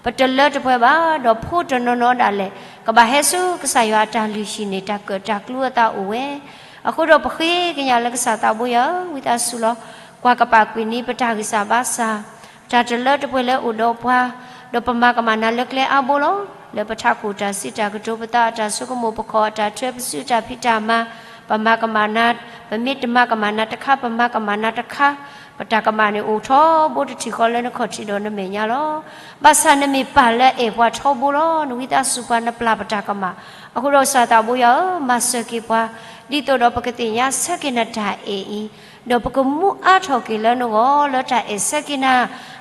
ပတလၢတပှဲၤဘၣ်, ဒီးဖိတနီၤနီၤဒၣ်လဲာ် ကဘၣ်ဟဲဆူကစၢ်ယွၤအတၢ်လုၢ်ဟံၣ်န့ၣ် တၢ်ကၢၣ်တၢ်ကျူအသးအိၣ်ဝဲ. အဃိဒီးပဃ့ကညးလၢကစၢ်သးဘိယွၤဧၢ, ဝံသးစူၤလီၤ. ပှၤကပာ်ကွံာ်န့ၢ်ပတၢ်ဂံၢ်စၢ်ဘါစၢ်, တၢ်တလၢတပှဲၤလၢအိၣ်ဒီးပှၤ, ဒီးပမၤကမၣ်နၤလၢကျဲအါဘိလီၤ. လၢပထးခိၣ်တၢ်စံးတၢ်ကတိၤ ပသးအတၢ်ဆိကမိၣ် ပခီၣ်အတၢ်ထွဲ ပစုတၢ်ဖံးတၢ်မၤ, ပမၤကမၣ်နၤ, ပမ့ၢ်တမၤကမၣ်နၤတခါ ပမၤကမၣ်နၤတခါ, ပတၢ်ကမၣ်န့ၣ်အိၣ်ထီဘိတထံၣ်ဃီလၢနခီၣ်ထံးဒီးနမဲာ်ညါလီၤ. ဘၣ်ဆၣ်နမ့ၢ်ပၢ်လၢအဲၣ်ပှၤထီဘိလီၤ. နဝံသးစူၤပှၤ နပျၢ်ပတၢ်ကမၣ်, အဃိဒီးကစၢ်သးဘိယွၤဧၢ, မၤစၢၤက့ၤပှၤ, ဒ်သိးဒီးပကသ့ၣ်ညါဆၢက့ၤနတၢ်အဲၣ်အံၤ, ဒီးပကမူအါထီၣ်က့ၤလၢနဂီၢ် လၢတၢ်အဲၣ်ဆၢက့ၤနၤ,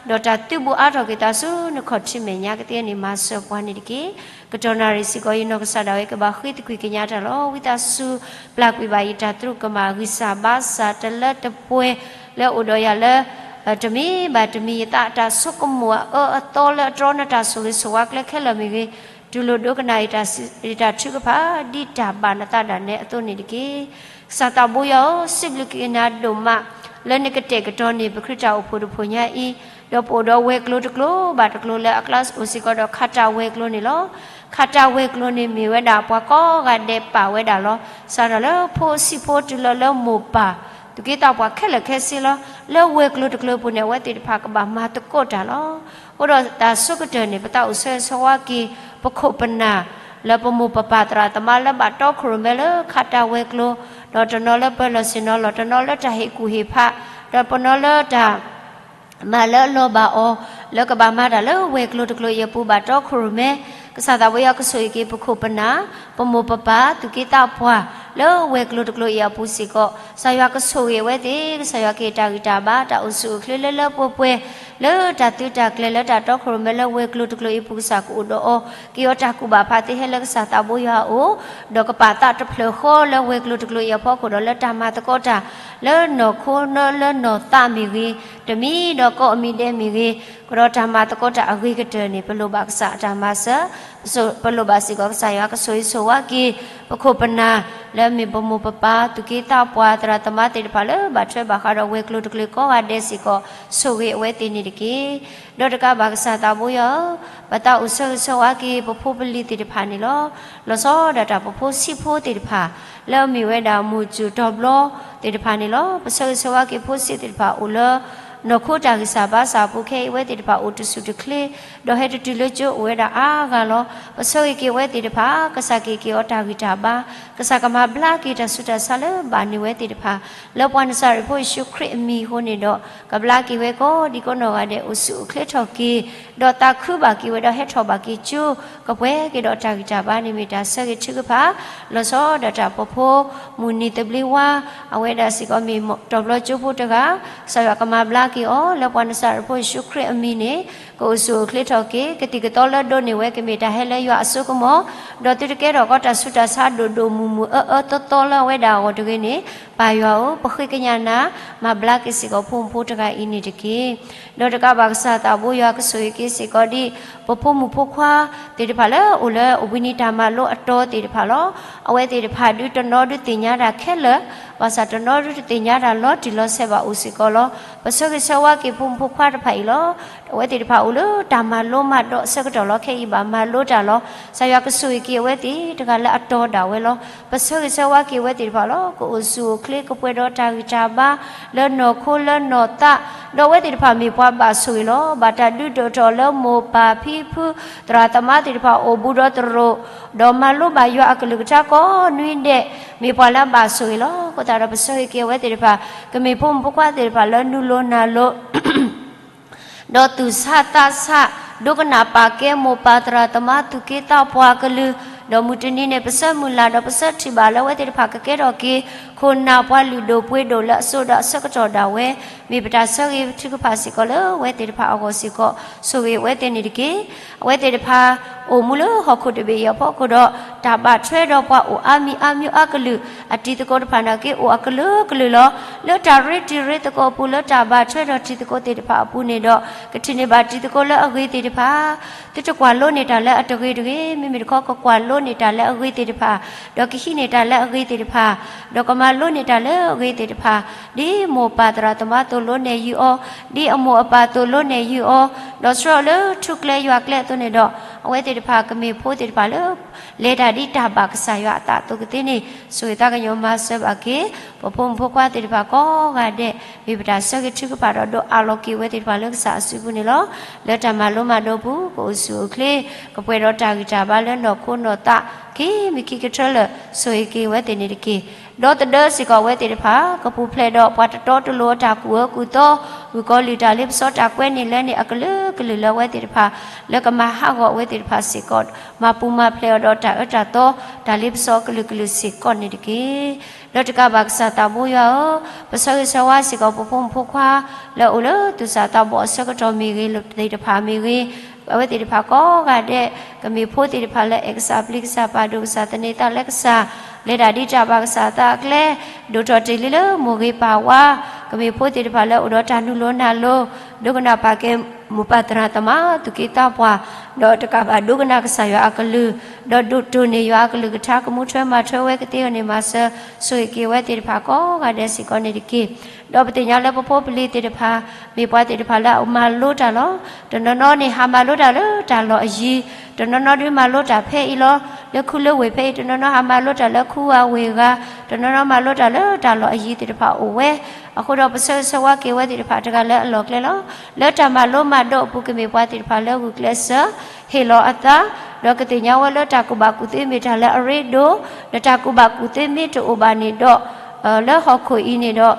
ဒီးတၢ်သုးဘူးအါထီၣ်က့ၤသးဆူနခီၣ်ထံးမဲာ်ညါကသ့န့ၣ် မၤစၢၤပှၤန့ၣ်တက့ၢ်. ကတီၢ်နၣ်ရံၣ်စ့ၢ်ကီး ယနီၢ်ကစၢ်ဒၣ်ဝဲကဘၣ်ဃ့သကွံာ်ကညးတၢ်လီၤ. ဝံသးစူၤ ပျၢ်ကွံာ်ဘၣ်ယတၢ်သရူးကမၣ် ဂံၢ်စၢ်ဘါစၢ်တလၢတပှဲၤ လၢအိၣ်ဒီးယၤလၢ တမံၤဘၣ်တမံၤ ယသးအတၢ်ဆိကမိၣ်အအၢအသီလၢအတြီနတၢ်ဆိၣ်ဂ့ၤဆိၣ်ဝါကျဲခဲလၢာ်မ့ၢ်ဂ့ၤ, တူၢ်လိာ်ဒိကနၣ်ယတၢ်ထုကဖၣ် ဒ်တၢ်ဘၣ်နသးဒၣ်နဲအသိးန့ၣ်တက့ၢ်. ကစၢ်သးဘိယွၤဧၢ, စံးဘျုးက့ၤနၤဒိၣ်မး လၢနကတဲာ်ကတီၤန့ၢ် ပခရံာ်တၢ်အိၣ်ဖှိၣ်တဖှိၣ်ညါအံၤ, ဒီးပအိၣ်ဒီးဝဲၤကျိၤတကျိၤဘၣ်တကျိၤလၢအကျါအိၣ်စ့ၢ်ကီးဒီး ခးတၢ်ဝဲၤကျိၤန့ၣ်လီၤ. ခးတၢ်ဝဲၤကျိၤန့ၣ်မ့ၢ်ဝဲဒၣ် ပှၤကိးဂၤဒဲးပာ်ဝဲဒၣ်လီၤ. စးထီၣ်လၢဖိဆံးဖိတုၤလီၤလၢမိၢ်ပၢ် သူၣ်က့သးပှၢ်ခဲလၢာ်ခဲဆ့လီၤ. လၢဝဲၤကျိၤတကျိၤအပူၤန့ၣ် အဝဲသ့ၣ်တဖၣ်ကဘၣ်မၤသကိးတၢ်လီၤ. အဃိဒီးတၢ်ဆိကတၢၢ်န့ၣ် ပသးအိၣ်ဆၢဂ့ၤဆၢဝါက့ၤ ပခိၣ်ပနၢ် လၢပမိၢ်ပပၢ်သရၣ်သမါလၢဘၣ်တီခိၣ်ရိၣ်မဲလၢခးတၢ်ဝဲၤကျိၤ, ဒီးတနီၤလၢပၢၤလီၢ်ဆ့ၣ်နီၤလီၤ, တနီၤလၢတၢ်ဟ့ၣ်ကူၣ်ဟ့ၣ်ဖး, ဒီးပနီၤလၢတၢ် မၤလၢအလီၤဘၣ်အီၤ, လၢကဘၣ်မၤတၢ်လၢဝဲၤကျိၤတကျိၤအံၤအပူၤ ဘၣ်တီခိၣ်ရိၣ်မဲ, ကစၢ်သးဘိယွၤကဆိၣ်ဂ့ၤက့ၤပခိၣ်ပနၢ်, ပမိၢ်ပပၢ် သူၣ်က့သးပှၢ် လၢဝဲၤကျိၤတကျိၤအံၤအပူၤစ့ၢ်ကီး, ကစၢ်ယွၤကဆိၣ်ဂ့ၤအဝဲသ့ၣ်, ကစၢ်ယွၤကဟ့ၣ်တၢ်ဂံၢ်တၢ်ဘါ တၢ်အိၣ်ဆူၣ်အိၣ်ချ့လၢလၢပှဲၤပှဲၤ, လၢတၢ်သုးတၢ်ကျဲၤလၢတၢ်တီခိၣ်ရိၣ်မဲ လၢဝဲၤကျိၤတကျိၤအံၤအပူၤ ကစၢ်ကအိၣ်ဒီးအီၤ, က့ၤအီၤတၢ်ကူၣ်ဘၣ်ဖးသ့ဟဲလၢကစၢ်သးဘိယွၤအအိၣ်, ဒီးကပာ်သးတဖျၢၣ်ဃီလၢဝဲၤကျိၤတကျိၤအံၤအဖီခိၣ်ဒီး လၢတၢ်မၤသကိးတၢ် လၢနီၢ်ခိလၢနီၢ်သးမ့ၢ်ဂ့ၤ, တမံၤဒီးကိးအမံၤဒဲးမ့ၢ်ဂ့ၤ, ကဒီးတၢ်မၤသကိးတၢ်အဂ့ၤကတၢၢ်န့ၣ် ပလိၣ်ဘၣ်ကစၢ်အတၢ်မၤစၢၤ, ပလိၣ်ဘၣ်စ့ၢ်ကီးကစၢ်ယွၤကဆိၣ်ဂ့ၤဆိၣ်ဝါက့ၤ ပခိၣ်ပနၢ် လၢမ့ၢ်ပမိၢ်ပပၢ် သူၣ်က့သးပှၢ် သရၣ်သမါသ့ၣ်တဖၣ်လၢဘၣ်ထွဲဘၣ်ဃးဒီးဝဲၤကျိၤတကျိၤကိးဂၤဒဲးစ့ၢ်ကီး ဆိၣ်ဂ့ၤအဝဲသ့ၣ်န့ၣ်တက့ၢ်. ဒီးတကးဘၣ်ကစၢ်သးဘိယွၤဧၢ, ပသးအိၣ်ဆၢဂ့ၤဆၢဝါက့ၤ ပဖိပလံၤသ့ၣ်တဖၣ်န့ၣ်လီၤ. လီၤဆီဒၣ်တၢ်ပဖိဆံးဖိသ့ၣ်တဖၣ် လၢအမ့ၢ်ဝဲဒၣ်မိၢ်စူၣ်တီၤဘျီသ့ၣ်တဖၣ်န့ၣ်လီၤ. ပဆၢဂ့ၤဆၢဝါက့ၤဖိဆံးသ့ၣ်တဖၣ်အိၣ်လၢ နီၢ်ခိတၢ်ဂံၢ်စၢ်ဘါစၢ်အပူၤခဲအံၤ အဝဲသ့ၣ်တဖၣ်အိၣ်တဆူၣ်တချ့, ဒီးဟဲတတုၤလၢကၠိအိၣ်ဝဲဒၣ်အါဂၤလီၤ. ပဆၢဂ့ၤက့ၤအဝဲသ့ၣ်တဖၣ်, ကစၢ်က့ၤက့ၤအီၤတၢ်ဂံၢ်တၢ်ဘါ, ကစၢ်ကမၤဘျါက့ၤတၢ်ဆူးတၢ်ဆါလၢဘၣ်န့ၢ်ဝဲသ့ၣ်တဖၣ်, လၢပှၤနစၤရ့းဖိယ့ၣ်ၡူးခရံာ်အမံၤအဃိန့ၣ်ဒီး ကဘျါက့ၤဝဲကိးဒံကိးနီၢ်ဂၤဒဲး အိၣ်ဆူၣ်အိၣ်ချ့ထီၣ်က့ၤ, ဒီးသးခုဘၣ်က့ၤဝဲဒီးဟဲထီၣ်ဘၣ်က့ၤကၠိ, ကပှဲၤက့ၤဒီးတၢ်ဂံၢ်တၢ်ဘါန့ၣ်မ့ၢ်တၢ်ဆၢဂ့ၤထုကဖၣ်, လီၤဆီဒၣ်တၢ်ပဖိမုၢ်နံၤသဘျ့ဝါ, အဝဲဒၣ်စ့ၢ်ကီးမ့ၢ်တီၤဘျီကၠိဖိတဂၤ, ကစၢ်ယွၤကမၤဘျါက့ၤအီၤ လၢပှၤနစၤရ့းဖိယ့ၣ်ၡူးခရံာ်အမံၤန့ၣ်, ကအိၣ်ဆူၣ်အိၣ်ချ့ထီၣ်က့ၤ, ကသံၣ်ကသီလၢဒိးန့ၢ်ဝဲကမ့ၢ်တၢ်ဟဲလၢယွၤအစိကမီၤ, ဒီးသုတကဲထီၣ်ကီးတၢ်ဆူးတၢ်ဆါဒိၣ်ဒိၣ်မုၢ်မုၢ်အၢအၢသီသီလၢအဝဲဒၣ်အဂီၢ်တဂ့ၤန့ၣ်, ပၢ်ယွၤဧၢ, ပဃ့ကညးနၤ, မၤဘျါက့ၤစ့ၢ်ကီးဖိမုၣ်ဖိတဂၤအံၤန့ၣ်တက့ၢ်. ဒီးတကးဘၣ်ကစၢ်သးဘိယွၤကဆိၣ်ဂ့ၤက့ၤစ့ၢ်ကီးဒ် ပဖိမုၣ်ဖိခွါသ့ၣ်တဖၣ်လၢအိၣ်လၢဝံနံၤတၢ်မၤလိအတီၤသ့ၣ်တဖၣ်လီၤ. အဝဲသ့ၣ်တဖၣ်ဒုးတနီၤဒုးသ့ၣ်ညါတၢ်ခဲလၢာ်, ဘၣ်ဆၣ်တနီၤဒုးတသ့ၣ်ညါတၢ်လီၤတံၢ်လီၤဆဲးဘၣ်အိၣ်စ့ၢ်ကီးလီၤ. ပဆၢဂ့ၤဆၢဝါက့ၤဖိမုၣ်ဖိခွါတဖၣ်အံၤလီၤ. အဝဲသ့ၣ်တဖၣ်အိၣ်လၢတၢ်မၤလိမၤဒိးအဆၢကတီၢ်လီၤ. ခဲအံၤဘၣ်မၤလိတၢ်လီၤ. ကစၢ်ယွၤကဆိၣ်ဂ့ၤက့ၤအဝဲသ့ၣ်တဂၤလၢအတီၤဒၣ်ဝဲလီၤ. ပဆၢဂ့ၤဆၢဝါက့ၤအဝဲသ့ၣ်တဖၣ်လီၤ. ကအိၣ်ဆူၣ်အိၣ်ချ့ကပှဲၤဒီးတၢ်ဂံၢ်တၢ်ဘါ လၢနီၢ်ခိလၢနီၢ်သး, ဒီးအဝဲသ့ၣ်တဖၣ်မ့ၢ်ပှၤဘၣ်ဆိၣ်ဂ့ၤလီၤ. ဘၣ်တၢ်ဒုးဒိၣ်ထီၣ်လၢမိၢ်ပၢ်ဖံဖု သရၣ်သမါသ့ၣ်တဖၣ်အိၣ်ဘူးဒီးသရိာ်, ဒီးမၤလိဘၣ်ယွၤအကလုၢ်ကထါကိးနွံဒဲး, မ့ၢ်ပှၤလၢအဘၣ်ဆိၣ်ဂ့ၤလီၤ. အဃိသတးဒီးပဆၢဂ့ၤက့ၤအဝဲသ့ၣ်တဖၣ် ကမ့ၢ်ဖိမုၣ်ဖိခွါသ့ၣ်တဖၣ်လၢနုာ်လိၤနၢ်လိၤ ဒီးသူၣ်ဆးသးဆး, ဒိကနၣ်ပာ်ကဲမိၢ်ပၢ်သရၣ်သမါသူၣ်က့သးပှၢ်အကလုၢ်, ဒီးမုၢ်တနံၤန့ၣ် ပဆၢမုၢ်လၢ်ဒီးပဆၢထံၣ်ဘၣ်လၢအဝဲသ့ၣ်တဖၣ်ကကဲထီၣ်က့ၤ ခိၣ်နၢ်ပှၤလုၢ်ဒိၣ်ပှ့ၤဒိၣ်လၢအစိဒီးအဆၢကတီၢ်ဒၣ်ဝဲ, မ့ၢ်ပတၢ်ဆၢဂ့ၤထုကဖၣ်စ့ၢ်ကီးလၢအဝဲသ့ၣ်တဖၣ်အဂီၢ်စ့ၢ်ကီး, ဆိၣ်ဂ့ၤအဝဲသ့ၣ်န့ၣ်တက့ၢ်. အဝဲသ့ၣ်တဖၣ် အိၣ်မူလၢဟီၣ်ခိၣ်တဘ့ၣ်အံၤအဖီခိၣ်ဒီး တၢ်ဘၣ်ထွဲဒီးပှၤအိၣ်အါမံၤအါမံၤအါကလုာ်, အတံၤသကိးတဖၣ်နာ်က့ အိၣ်အကလုာ်ကလုာ်လီၤ. လၢတၢ်ရ့တံၤရ့သကိးအပူၤ လၢတၢ်ဘၣ်ထွဲဒီးတံၤသကိးသ့ၣ်တဖၣ်အပူၤန့ၣ်ဒီး ကထံၣ်န့ၢ်ဘၣ်တံၤသကိးလၢအဂ့ၤသ့ၣ်တဖၣ်, သုတကွၢ်လိန့ၢ်တၢ်လၢအတဂ့ၤတဂ့ၤ, မ့မ့ၢ်တခီကကွၢ်လိန့ၢ်တၢ်လၢအဂ့ၤသ့ၣ်တဖၣ်, ဒီးကဟံးန့ၢ်တၢ်လၢအဂ့ၤသ့ၣ်တဖၣ်, ဒီးကမၤလိန့ၢ်တၢ်လၢအဂ့ၤသ့ၣ်တဖၣ်, ဒ်မိၢ်ပၢ်သရၣ်သမါသိၣ်လိနဲၣ်ယုာ်အီၤ, ဒ်အမိၢ်အပၢ်သိၣ်လိနဲၣ်ယုာ်အီၤ, ဒီးဆှၢအီၤလၢထူကျဲယွၤကျဲအသိးန့ၣ်ဒီး အဝဲသ့ၣ်တဖၣ်ကမ့ၢ်ဖိသ့ၣ်တဖၣ်လၢ လဲၤတၢ်ဒ်တၢ်ဘၣ်ကစၢ်ယွၤအသးအသိးကသ့န့ၣ် ဆိၣ်ဂ့ၤသးကညီၤမၤစၢၤဘၣ်က့ၤ ပဖိမုၣ်ဖိခွါသ့ၣ်တဖၣ်ကိးဂၤဒဲး မ့ၢ်ပတၢ်ဆၢဂ့ၤထုကဖၣ်ဒီးဒိးအးလီၤက့ၤဝဲသ့ၣ်တဖၣ်လၢကစၢ်အစုပူၤန့ၣ်လီၤ. လၢတၢ်မၤလိမၤဒိးပူၤ ကအိၣ်ဆူၣ်အိၣ်ချ့ ကပှဲၤဒီးတၢ်ဂံၢ်တၢ်ဘါလၢနီၢ်ခိနီၢ်သး ခံမံၤခံကထၢလၢာ် ဆိၣ်ဂ့ၤက့ၤဝဲသ့ၣ်န့ၣ်တက့ၢ်. ဒီသဒၢစ့ၢ်ကီးအဝဲသ့ၣ်တဖၣ် ကပူၤဖျဲးဒီးပှၤတတီတလိၤအတၢ်ကူၣ်အၢကူၣ်သီ ဂုၢ်ကီၤလံာ်တၢ်လ့ပစီတၢ်ကွဲန့ၣ်လၢန့ၣ် အကလုာ်ကလုာ်လၢအဝဲသ့ၣ်တဖၣ် လၢကမၤဟးဂီၤအဝဲသ့ၣ်တဖၣ်စ့ၢ်ကီး မၤပူၤမၤဖျဲးအီၤဒီးတၢ်အၢတၢ်သီ တၢ်လ့ပစီအကလုာ်ကလုာ်စ့ၢ်ကီးန့ၣ်တက့ၢ်. ဒီးတကးဘၣ်ကစၢ်သးဘိယွၤဧၢ, ပဆၢဂ့ၤဆၢဝါစ့ၢ်ကီးပဖိမုၣ်ဖိခွါ လၢအိၣ်လၢသူၣ်စၢ်သးဘီၣ်အဆၢကတီၢ်မ့ၢ်ဂ့ၤ သ့ၣ်တဖၣ်မ့ၢ်ဂ့ၤ အဝဲသ့ၣ်တဖၣ်ကိးဂၤဒဲး ကမ့ၢ်ဖိသ့ၣ်တဖၣ်လၢအဲၣ်ကစၢ်ပျံၤကစၢ်ပာ်ဒိၣ်ကစၢ်သန့ၤသးလၢကစၢ် လဲၤတၢ်ဒ်တၢ်ဘၣ်ကစၢ်အသးအကျဲ ဒိၣ်ထီၣ်တ့ၢ်လံလၢမိၢ်ဂ့ၤပၢ်ဝါ ကမ့ၢ်ဖိသ့ၣ်တဖၣ်လၢအိၣ်ဒီးတၢ်နုာ်လိၤနၢ်လိၤ ဒိကနၣ်ပာ်ကဲမိၢ်ပၢ်သရၣ်သမါသူၣ်က့သးပှၢ် ဒီးတကးဘၣ်ဒိကနၣ်ကစၢ်ယွၤအကလုၢ် ဒီးဒိၣ်တိၢ်န့ၢ်ယွၤအကလုၢ်ကထါ ကမူထွဲမၤထွဲဝဲကသ့အဂီၢ်န့ၣ် မၤစၢၤဆိၣ်ဂ့ၤက့ၤဝဲသ့ၣ်တဖၣ်ကိးဂၤဒဲးစ့ၢ်ကီးန့ၣ်တက့ၢ်. ဒီးပသ့ၣ်ညါလၢပဖိပလံၤသ့ၣ်တဖၣ် မ့ၢ်ပှၤသ့ၣ်တဖၣ်လၢအမၤလိတၢ်လီၤ. တနီၤနီၤန့ၣ် ဟးမၤလိတၢ်လၢတၢ်လီၢ်အယံၤ, တနီၤနီၤဒုးမၤလိတၢ်ဖဲအံၤလီၤ လၢခူလၢဝ့ၢ်ဖဲအံၤ, တနီၤနီၤဟးမၤလိတၢ်လၢခူဝၤဝ့ၢ်ဂၤ, တနီၤနီၤမၤလိတၢ်လၢတၢ်လီၢ်အယံၤသ့ၣ်တဖၣ်အိၣ်ဝဲ. အဃိဒီးပဆၢဂ့ၤဆၢဝါက့ၤဝဲသ့ၣ်တဖၣ်တဂၤလၢအလီၢ်ကျဲလီၤ. လၢတၢ်မၤလိမၤဒိးအပူၤ ကမ့ၢ်ပှၤသ့ၣ်တဖၣ်လၢဂုာ်ကျဲးစၢး ဟ့ၣ်လီၤအသး, ဒီးကသ့ၣ်ညါဝဲလၢတၢ်ကူၣ်ဘၣ်ကူၣ်သ့မ့ၢ်တၢ်လၢအရ့ဒိၣ်, ဒီးတၢ်ကူၣ်ဘၣ်ကူၣ်သ့မ့ၢ်တအိၣ်ဘၣ်န့ၣ်ဒီး လၢဟီၣ်ခိၣ်အံၤန့ၣ်ဒီး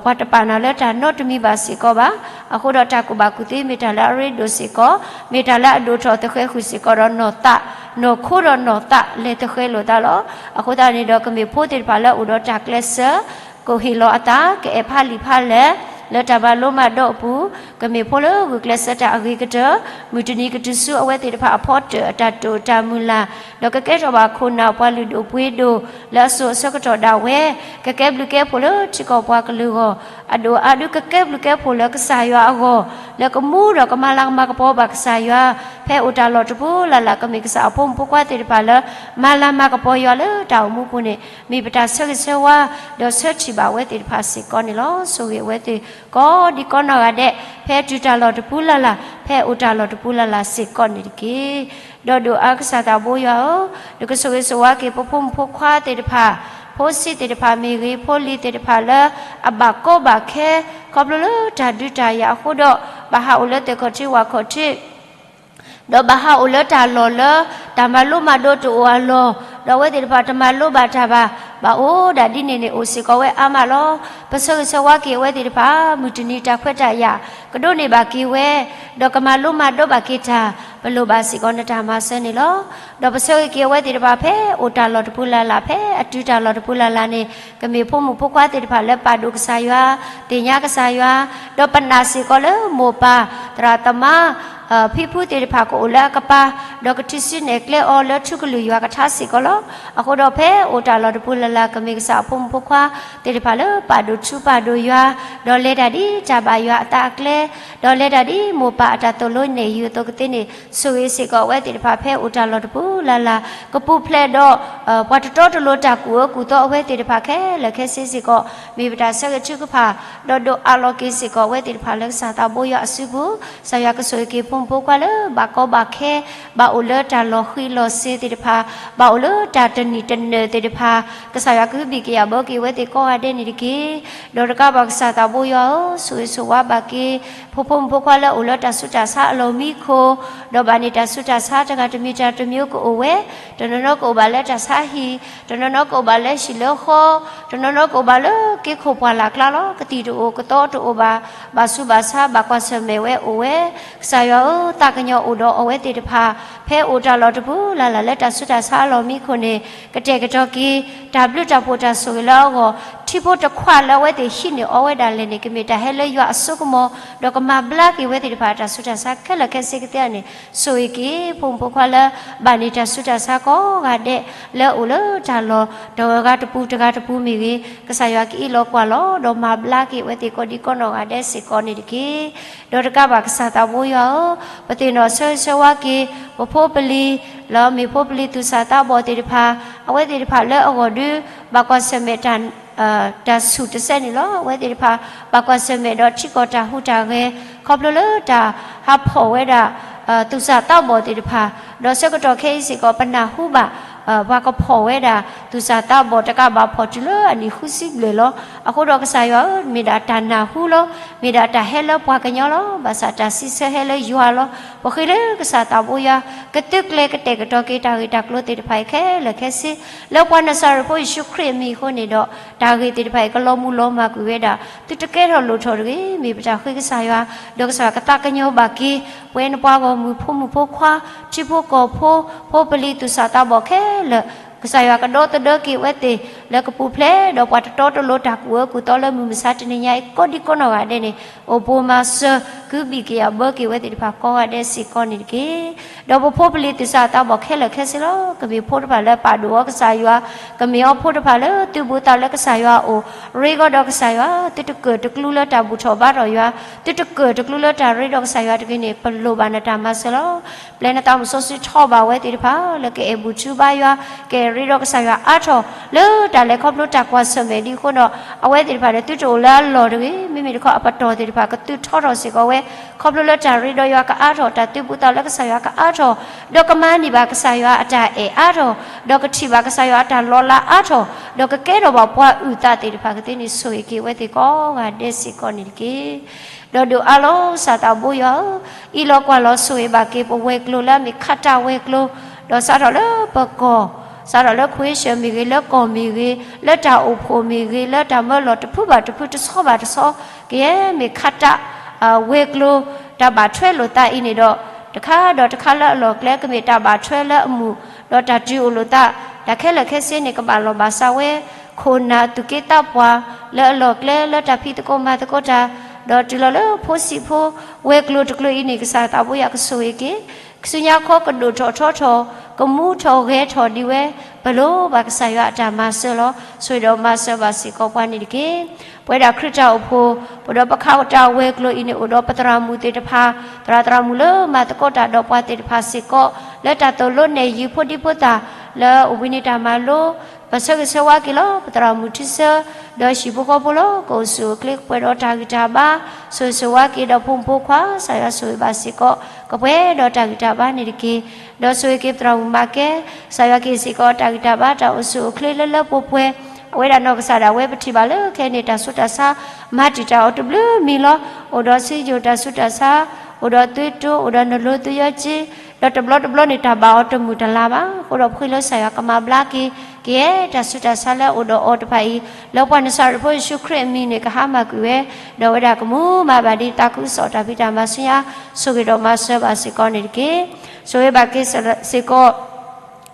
ပှၤတပာ်နၤလၢတၢ်နီတမံၤဘၣ်စ့ၢ်ကီးဘၣ်. အဃိဒီးတၢ်ကူၣ်ဘၣ်ကူၣ်သ့မ့ၢ်တၢ်လၢအရ့ဒိၣ်စ့ၢ်ကီး, မ့ၢ်တၢ်လၢအဒိၣ်ထီၣ်သဃဲၤဃုာ်စ့ၢ်ကီးဒီးနီၢ်သး, နီၢ်ခိဒီးနီၢ်သးလဲၤသဃဲၤလိာ်သးလီၤ. အဃိသတးန့ၣ်ဒီး ကမ့ၢ်ဖိသ့ၣ်တဖၣ်လၢအအိၣ်ဒီးတၢ်ကျဲးစၢး ကဟ့ၣ်လီၤအသး ကအဲၣ်ဖးလံာ်ဖးလဲၢ် လၢတၢ်မၤလိမၤဒိးအပူၤ, ကမ့ၢ်ဖိလၢဂုာ်ကျဲးစၢးတၢ်အဂ့ၤကတၢၢ်, မုၢ်တနံၤကတုၤဆူအဝဲသ့ၣ်တဖၣ်အဖီတၢၣ်အတၢ်တိာ်တၢ်မုၢ်လၢ်, ဒီးကကဲထီၣ်ဘၣ်ခိၣ်နၢ်ပှၤလုၢ်ဒိၣ်ပှ့ၤဒိၣ် လၢအစိၤအဆၢကတီၢ်ဒၣ်ဝဲ, ကကဲဘျုးကဲဖှိၣ်လၢထံကီၢ်ပှၤကလုာ်အဂီၢ်, အဒိၣ်အါဒုးကကဲဘျုးကဲဖှိၣ်လၢကစၢ်ယွၤအဂီၢ်, လၢကမူဒီးကမၤလၤကမၤကပီၤဘၣ်ကစၢ်ယွၤ, ဖဲအိၣ်တၢ်လီၢ်တပူၤလၢ်လၢ် ကမ့ၢ်ကစၢ်အဖိမုၣ်ဖိခွါသ့ၣ်တဖၣ်လၢ မၤလၤမၤကပီၤယွၤလၢတၢ်အိၣ်မူပူၤန့ၣ် မ့ၢ်ပတၢ်ဆၢဂ့ၤဆၢဝါ ဒီးဆၢထံၣ်ဘၣ်ဝဲသ့ၣ်တဖၣ်စ့ၢ်ကီးန့ၣ်လီၤ. ဆိၣ်ဂ့ၤအဝဲသ့ၣ် ကိးဒံကိးနီၢ်ဂၤဒဲး ဖဲတုၤတၢ်လီၢ်တပူၤလၢ်လၢ်, ဖဲအိၣ်တၢ်လီၢ်တပူၤလၢ်လၢ်စ့ၢ်ကီးန့ၣ်တက့ၢ်. ဒီးဒိၣ်အါကစၢ်သးဘိယွၤဧၢ, နကဆိၣ်ဂ့ၤဆိၣ်ဝါက့ၤ ပဖိမုၣ်ဖိခွါသ့ၣ်တဖၣ်, ဖိဆံးသ့ၣ်တဖၣ်မ့ၢ်ဂ့ၤ, ဖိလံၤသ့ၣ်တဖၣ်လၢ အဘၣ်ကီဘၣ်ခဲ ခီဖျိလၢတၢ်ဒုးတၢ်ယၤအဃိဒီး ဘၣ်ဟးအိၣ်လၢသုးခီၣ်ထံးဝၣ်ခီၣ်ထံး ဒီးဘၣ်ဟးအိၣ်လၢတၢ်လီၢ်လၢ တၢ်မၤလိမၤဒိးတအိၣ်အလီၢ်, ဒီးအဝဲသ့ၣ်တဖၣ်တမၤလိဘၣ်တၢ်ဘၣ်, ဘၣ်အိၣ်ဒၣ်ဒ်န့ၣ်န့ၣ် အိၣ်စ့ၢ်ကီးဝဲအါမးလီၤ. ပဆၢဂ့ၤဆၢဝါက့ၤအဝဲသ့ၣ်တဖၣ် မုၢ်တနံၤတၢ်ခွဲးတၢ်ယာ် ကဒိးန့ၢ်ဘၣ်က့ၤဝဲ, ဒီးကမၤလိမၤဒိးဘၣ်က့ၤတၢ်, ပလိၣ်ဘၣ်စ့ၢ်ကီးနတၢ်မၤစၢၤန့ၣ်လီၤ. ဒီးပဆၢဂ့ၤက့ၤအဝဲသ့ၣ်တဖၣ်ဖဲအိၣ်တၢ်လီၢ်တပူၤလၢ်လၢ်, ဖဲအတုၤတၢ်လီၢ်တပူၤလၢ်လၢ်န့ၣ် ကမ့ၢ်ဖိမုၣ်ဖိခွါသ့ၣ်တဖၣ်လၢပာ်ဒိၣ်ကစၢ်ယွၤ, သ့ၣ်ညါကစၢ်ယွၤ, ဒီးပနာ်စ့ၢ်ကီးလၢမိၢ်ပၢ်သရၣ်သမါ ဖံဖုသ့ၣ်တဖၣ်ကအိၣ်လၢအကပၤ, ဒီးကထုးစုနဲၣ်ကျဲအီၤလၢထူကလုာ်ယွၤကထါစ့ၢ်ကီးလီၤ. အဃိဒီးဖဲအိၣ်တၢ်လီၢ်တပူၤလၢ်လၢ် ကမ့ၢ်ကစၢ်အဖိမုၣ်ဖိခွါသ့ၣ်တဖၣ်လၢပာ်ဒိၣ်ထူပာ်ဒိၣ်ယွၤ, ဒီးလဲၤတၢ်ဒ်တၢ်ဘၣ်ယွၤအသးအကျဲ, ဒီးလဲၤတၢ်ဒ်မိၢ်ပၢ်အတၢ်သိၣ်လိနဲၣ်ယုာ်အသိးကသ့န့ၣ် ဆိၣ်ဂ့ၤစ့ၢ်ကီးအဝဲသ့ၣ်တဖၣ်ဖဲအိၣ်တၢ်လီၢ်တပူၤလၢ်လၢ်, ကပူၤဖျဲးဒီး ပှၤတတီတလိၤတၢ်ကူၣ်အၢကူၣ်သီအဝဲသ့ၣ်တဖၣ်ခဲလၢာ်ခဲဆ့စ့ၢ်ကီး, မ့ၢ်ပတၢ်ဆၢဂ့ၤထုကဖၣ်, ဒီးဒိးအးလီၤက့ၤစ့ၢ်ကီးအဝဲသ့ၣ်တဖၣ်လၢကစၢ်သးဘိယွၤအစုပူၤ, ကစၢ်ယွၤကဆိၣ်ဂ့ၤက့ၤဖိမုၣ်ဖိခွါလၢဘၣ်ကီဘၣ်ခဲ, ဘၣ်အိၣ်လၢတၢ်လီၢ်ဃံးလီၢ်စ့ၤသ့ၣ်တဖၣ်, ဘၣ်အိၣ်လၢတၢ်တနံၤတနၢၤသ့ၣ်တဖၣ်, ကစၢ်ယွၤကဟုဘံၣ်ကယာ်ဘၢက့ၤဝဲသ့ၣ်ကိးဂၤဒဲးန့ၣ်တက့ၢ်. ဒီးတကးဘၣ်ကစၢ်သးဘိယွၤဧၢ, ဆိၣ်ဂ့ၤဆိၣ်ဝါဘၣ်က့ၤ ဖိဖိမုၣ်ဖိခွါလၢအိၣ်လၢတၢ်ဆူးတၢ်ဆါအလီၢ်မံခိၣ်, ဒီးဘၣ်န့ၢ်တၢ်ဆူးတၢ်ဆါတဂၤတမံၤတၢ်တမံၤကအိၣ်ဝဲ, တနီၤနီၤကအိၣ်ဘၣ်လၢတၢ်ဆါဟံၣ်, တနီၤနီၤကအိၣ်ဘၣ်လၢဟံၣ်လၢဃီ, တနီၤနီၤကအိၣ်ဘၣ်လၢက့ခိၣ်ပှၢ်လၢ်ကျါလီၤ. ကသံၣ်တအိၣ်ကသီတအိၣ်ဘၣ်, ဘၣ်ဆူးဘၣ်ဆါဘၣ်ကွၢ်ဆၢၣ်မဲာ်ဝဲအိၣ်ဝဲ, ကစၢ်ယွၤဧၢ, သးကညီၤအိၣ်ဒီးအဝဲသ့ၣ်တဖၣ်, ဖဲအိၣ်တၢ်လီၢ်တပူၤလၢ်လၢ်လၢတၢ်ဆူးတၢ်ဆါအလီၢ်မံခိၣ်န့ၣ်, ကတဲာ်ကတီၤက့ၤ တၢ်ဘျုးတၢ်ဖှိၣ်တၢ်ဆိၣ်ဂ့ၤလၢအဂီၢ်, ထံဖိတခွါလၢအဝဲသ့ၣ်ဟံးန့ၢ်အီဝဲဒၣ်လဲာ်န့ၣ် ကမ့ၢ်တၢ်ဟဲလၢယွၤအစိကမီၤ, ဒီးကမၤဘျါက့ၤဝဲသ့ၣ်တဖၣ်တၢ်ဆူးတၢ်ဆါခဲလၢာ်ခဲဆ့ကသ့ဧါန့ၣ်, ဆိၣ်ဂ့ၤက့ၤ ဖိမုၣ်ဖိခွါလၢ ဘၣ်န့ၢ်တၢ်ဆူးတၢ်ဆါကိးဂၤဒဲး လၢအအိၣ်လၢတၢ်လီၢ် တဂၤဂၤတပူၤတဂၤတပူၤမ့ၢ်ဂ့ၤ, ကစၢ်ယွၤကအံးလီၤကွၢ်လီၤ ဒီးမၤဘျါက့ၤအဝဲသ့ၣ်ကိးဒံကိးနီၢ်ဂၤဒဲးစ့ၢ်ကီးန့ၣ်တက့ၢ်. ဒီးတကးဘၣ်ကစၢ်သးဘိယွၤဧၢ, ပသ့ၣ်နီၣ်ဆၢဂ့ၤဆၢဝါက့ၤ ပဖိပလံၤ လၢမ့ၢ်ဖိပလံၤသူၣ်စၢ်သးဘီၣ်သ့ၣ်တဖၣ်, အဝဲသ့ၣ်တဖၣ်လၢအဂီၢ်ဒုး ဘၣ်ကွၢ်ဆၢၣ်မဲာ်တၢ် တၢ်ဆူၣ်တစဲးန့ၣ်လီၤ. အဝဲသ့ၣ်တဖၣ် ဘၣ်ကွၢ်ဆၢၣ်မဲာ်ဒီးထံကီၢ်တၢ်ဟူးတၢ်ဂဲၤ ခီဖျိလၢတၢ်ဟးဖီၣ်ဝဲဒၣ် သူၣ်စၢ်သးဘီၣ်သ့ၣ်တဖၣ်, ဒီးဆၢကတီၢ်ခဲအံၤစ့ၢ်ကီး ပနၢ်ဟူဘၣ် ပှၤကဖီၣ်ဝဲဒၣ် သူၣ်စၢ်သးဘီၣ်တကးဘၣ်ဖီၣ်တုၤလၢအနံၣ်ဃုဆံဘျဲၣ်လီၤ. အဃိဒီးကစၢ်ယွၤဧၢ, မ့ၢ်ဒၣ်တၢ်နၢ်ဟူလီၤ. မ့ၢ်ဒၣ်တၢ်ဟဲလၢပှၤကညီလီၤ. ဘၣ်ဆၣ်တၢ်စံးဆၢဟဲလၢယွၤလီၤ. ပဃ့လၢကစၢ်သးဘိယွၤ ကသုးကျဲၤကတဲာ်ကတီၤက့ၤတၢ်ဂ့ၢ်တၢ်ကျိၤသ့ၣ်တဖၣ်အံၤခဲလၢာ်ခဲဆ့ လၢပှၤနၤစၤရ့းဖိယ့ၣ်ၡူးခရံာ်အမံၤအဃိန့ၣ်ဒီး တၢ်ဂ့ၢ်သ့ၣ်တဖၣ်အံၤ ကလီၤမုၢ်လီၤမၢ်ကွံာ်ဝဲဒၣ် သုတကဲထီၣ်လိၣ်ထီၣ်တဂ့ၤ. မ့ၢ်ပတၢ်ဃ့ကစၢ်ယွၤ, ဒီးကစၢ်ယွၤကသးကညီၤဘၣ်က့ၤ ပဝဲနပှၤဂီၢ်မုၢ်ဖိမုၣ်ဖိခွါ, ထံဖိကီၢ်ဖိ, ဖိပလံၤသူၣ်စၢ်သးဘီၣ်ခဲလၢာ်, ကစၢ်ယွၤကဒီသဒၢက့ၤဝဲသ့ၣ် လၢကပူၤဖျဲးဒီးပှၤတတီတလိၤ တၢ်ကူၣ်အၢကူၣ်သီလၢမုၢ်မဆါတနံၤညါအံၤ ကိးဒံကိးနီၢ်ဂၤဒဲးန့ၣ် အိၣ်ဘှံးမၤစၢၤ ကဘံၣ်က့ၤအဘၢက့ၤဝဲသ့ၣ်တဖၣ်ကိးဂၤဒဲးစ့ၢ်ကီးန့ၣ်တက့ၢ်. ဒီးပဖိပလံၤသူၣ်စၢ်သးဘီၣ်ခဲလၢာ်ခဲဆ့လီၤ. ကမ့ၢ်ဖိတဖၣ်လၢပာ်ဒိၣ်အီၤကစၢ်ယွၤ, ကမ့ၢ်အီဖိတဖၣ်လၢသုးဘူးသးလၢကစၢ်ယွၤအအိၣ်, ရ့ကီဒီးကစၢ်ယွၤ, သုတကၢၣ်တကျူလၢတၢ်ဘူၣ်ထီၣ်ဘါထီၣ်ယွၤ, သုတကၢၣ်တကျူလၢတၢ်ရ့ဒီးကစၢ်ယွၤတဂ့ၤန့ၣ် ပလိၣ်ဘၣ်နတၢ်မၤစၢၤလီၤ. ပျဲနသးမုၢ်စီဆှံထီၣ်ဘၣ်ဝဲသ့ၣ်တဖၣ် လၢကအဲၣ်ဘူၣ်ထူဘါယွၤ, ကအဲၣ်ရ့ဒီးကစၢ်ယွၤအါထီၣ် လၢတၢ်လဲၤခီဖျိတၢ်ကွၢ်ဆၢၣ်မဲာ်ဒ်အဃိဒီး အဝဲသ့ၣ်တဖၣ်န့ၣ် သုတအိၣ်လၢအလီၢ်တဂ့ၤ. မ့မ့ၢ်တခီအပတီၢ်သ့ၣ်တဖၣ် ကသုးထီထီၣ်စ့ၢ်ကီးဝဲ ခီဖျိလၢတၢ်ရ့ဒီးယွၤကအါထီၣ်, တၢ်သုးဘူးသးလၢကစၢ်ယွၤကအါထီၣ်, ဒီးကမၤန့ၢ်ဘၣ်ကစၢ်ယွၤအတၢ်အဲၣ်အါထီၣ်, ဒီးကထံၣ်ဘၣ်ကစၢ်ယွၤအတၢ်လီၤလးအါထီၣ်, ဒီးကကဲထီၣ်ဘၣ်ပှၤအုၣ်သးသ့ၣ်တဖၣ်ကသ့န့ၣ် ဆိၣ်ဂ့ၤက့ၤဝဲသ့ၣ်ကိးဂၤဒဲးစ့ၢ်ကီးန့ၣ်တက့ၢ်. ဒီးဒုးအါလီၤ ကစၢ်သးဘိယွၤဧၢ, အံးလီၤကွၢ်လီၤဆိၣ်ဂ့ၤဘၣ်က့ၤပဝဲၤကျိၤလၢအမ့ၢ်ခးတၢ်ဝဲၤကျိၤ, ဒီးစးထီၣ်လၢပကီၢ်, စးထီၣ်လၢ ခဝ့ၡၢၣ် မ့ၢ်ဂ့ၤ, လၢကီၢ်မ့ၢ်ဂ့ၤ, လၢတၢ်အိၣ်ဖှိၣ်မ့ၢ်ဂ့ၤ, လၢတၢ်မၢလီၢ်တဖုဘၣ်တဖု တဆီဘၣ်တဆီ ကယဲၢ်မ့ၢ်ခးတၢ် ဝဲၤကျိၤ တၢ်ဘၣ်ထွဲလိာ်သးအံၤန့ၣ်ဒီး တခါဒီးတခါလၢအလီၢ်ကျဲ ကမ့ၢ်တၢ်ဘၣ်ထွဲလၢအမူး ဒီးတၢ်တုၤအိၣ်လိာ်သး တၢ်ခဲလၢာ်ခဲဆ့န့ၣ် ကဘၣ်လီၢ်ဘၣ်စးဝဲ ခိၣ်နၢ်သူၣ်က့သးပှၢ် လၢအလီၢ်ကျဲ လၢတၢ်ဖံးသကိးမၤသကိးတၢ်, ဒီးတုၤလီၤလၢဖိဆံးဖိ ဝဲၤကျိၤတကျိၤအံၤန့ၣ် ကစၢ်သးဘိယွၤကဆိၣ်ဂ့ၤက့ၤ ဆူညါခီကဒိၣ်ထီၣ်ထီထီၣ် ကမူထီၣ်ဂဲၤထီၣ်ဒံးဝဲ ပလိၣ်ဘၣ်ကစၢ်ယွၤအတၢ်မၤစၢၤလီၤ. ဆိၣ်ဂ့ၤဒီးမၤစၢၤဘၣ်စ့ၢ်ကီးပှၤန့ၣ်တက့ၢ်. ပဝဲဒၣ်ခရံာ်တၢ်အိၣ်ဖှိၣ် ပဒီးပခးတၢ်ဝဲၤကျိၤအံၤန့ၣ် အိၣ်ဒီးပသရၣ်မုၣ်သ့ၣ်တဖၣ်, သရၣ်သရၣ်မုၣ်လၢမၤသကိးတၢ်ဒီးပှၤသ့ၣ်တဖၣ်စ့ၢ်ကီး လၢတၢ်သိၣ်လိနဲၣ်ယုၤဖိဒံဖိသၣ် လၢအိၣ်ဘှံးနံၤတၢ်မၤလိ ပဆၢဂ့ၤဆၢဝါက့ၤလီၤ ပသရၣ်မုၣ်ထံဆၢ ဒီးဟံၣ်ဖိဃီဖိလီၤ. ကအိၣ်ဆူၣ်အိၣ်ချ့ ကပှဲၤဒီးတၢ်ဂံၢ်တၢ်ဘါ, ဆိၣ်ဂ့ၤဆိၣ်ဝါက့ၤဒီးဖိမုၣ်ဖိခွါ, ကစၢ်ယွၤဆိၣ်ဂ့ၤဘၣ်စ့ၢ်ကီး ကပှဲၤဒီးတၢ်ဂံၢ်တၢ်ဘါန့ၣ်တက့ၢ်. ဒီးဆိၣ်ဂ့ၤက့ၤပသရၣ်မုၣ်မၤကဲ, ကစၢ်ယွၤကဟ့ၣ်စ့ၢ်ကီးတၢ်ဂံၢ်တၢ်ဘါ တၢ်အိၣ်ဆူၣ်အိၣ်ချ့လၢလၢပှဲၤပှဲၤ, အဝဲဒၣ်နီၢ်ကစၢ်ဒၣ်ဝဲ ပထံၣ်ဘၣ်လၢခဲအံၤန့ၣ် တၢ်ဆူးတၢ်ဆါ မၤတံာ်တာ်အီၤတဘျုးမံၤလီၤ. အိၣ်ဒီးဆံယိၣ်တၢ်ဆူးတၢ်ဆါ, အိၣ်ဒီးသွေးတိုး, အိၣ်ဒီးနလိၤသွေးရောဂါ, ဒီးတဘျီတဘျီန့ၣ် တၢ်ဘၣ်အီၤတမုာ်တလၤဘၣ်. အဃိဒီးပဃ့လၢကစၢ်ယွၤကမၤဘျါက့ၤ ကယဲၢ်တၢ်ဆူးတၢ်ဆါလၢအအိၣ်ဒီးအီၤတဖၣ်အံၤ လၢပှၤနၤစၤရ့းဖိယ့ၣ်ၡူးခရံာ်အမံၤန့ၣ် ကဟါမၢ်ကွံာ်ဝဲ, ဒီးအဝဲဒၣ်ကမူမၤဘၣ်ဒ်သးခုကစီၣ်တၢ်ဖံးတၢ်မၤဆူညါ ဆိၣ်ဂ့ၤဒီးမၤစၢၤဘၣ်စ့ၢ်ကီးန့ၣ်တက့ၢ်. ဆိၣ်ဂ့ၤဘၣ်က့ၤစ့ၢ်ကီး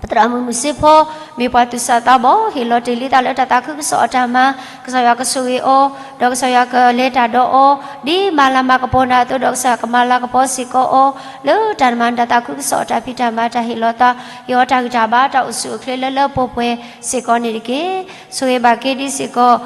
ပသရၣ်မုၣ်မုၢ်စ့ဖိ မ့ၢ်ပှၤသူၣ်စၢ်သးဘီၣ် ဟ့ၣ်လီၤတ့ၢ်လံသးလၢတၢ်သးခုကစီၣ်အတၢ်မၤ, ကစၢ်ယွၤကဆိၣ်ဂ့ၤအီၤ, ဒီးကစၢ်ယွၤကလဲၤတၢ်ဒီးအီၤ, ဒ်မၤလၤမၤကပီၤနၤအသိးဒီး ကစၢ်ယွၤကမၤလၤကပီၤစ့ၢ်ကီးအီၤ လၢတၢ်မၤနၢၤတၢ်သးခုကစီၣ်အတၢ်ဖံးတၢ်မၤ တၢ်ဟ့ၣ်လီၤသး, ဟ့ၣ်အီၤတၢ်ဂံၢ်တၢ်ဘါ တၢ်အိၣ်ဆူၣ်အိၣ်ချ့လၢလၢပှဲၤပှဲၤစ့ၢ်ကီးန့ၣ်တက့ၢ်. ဆိၣ်ဂ့ၤဘၣ်က့ၤဒ်စ့ၢ်ကီး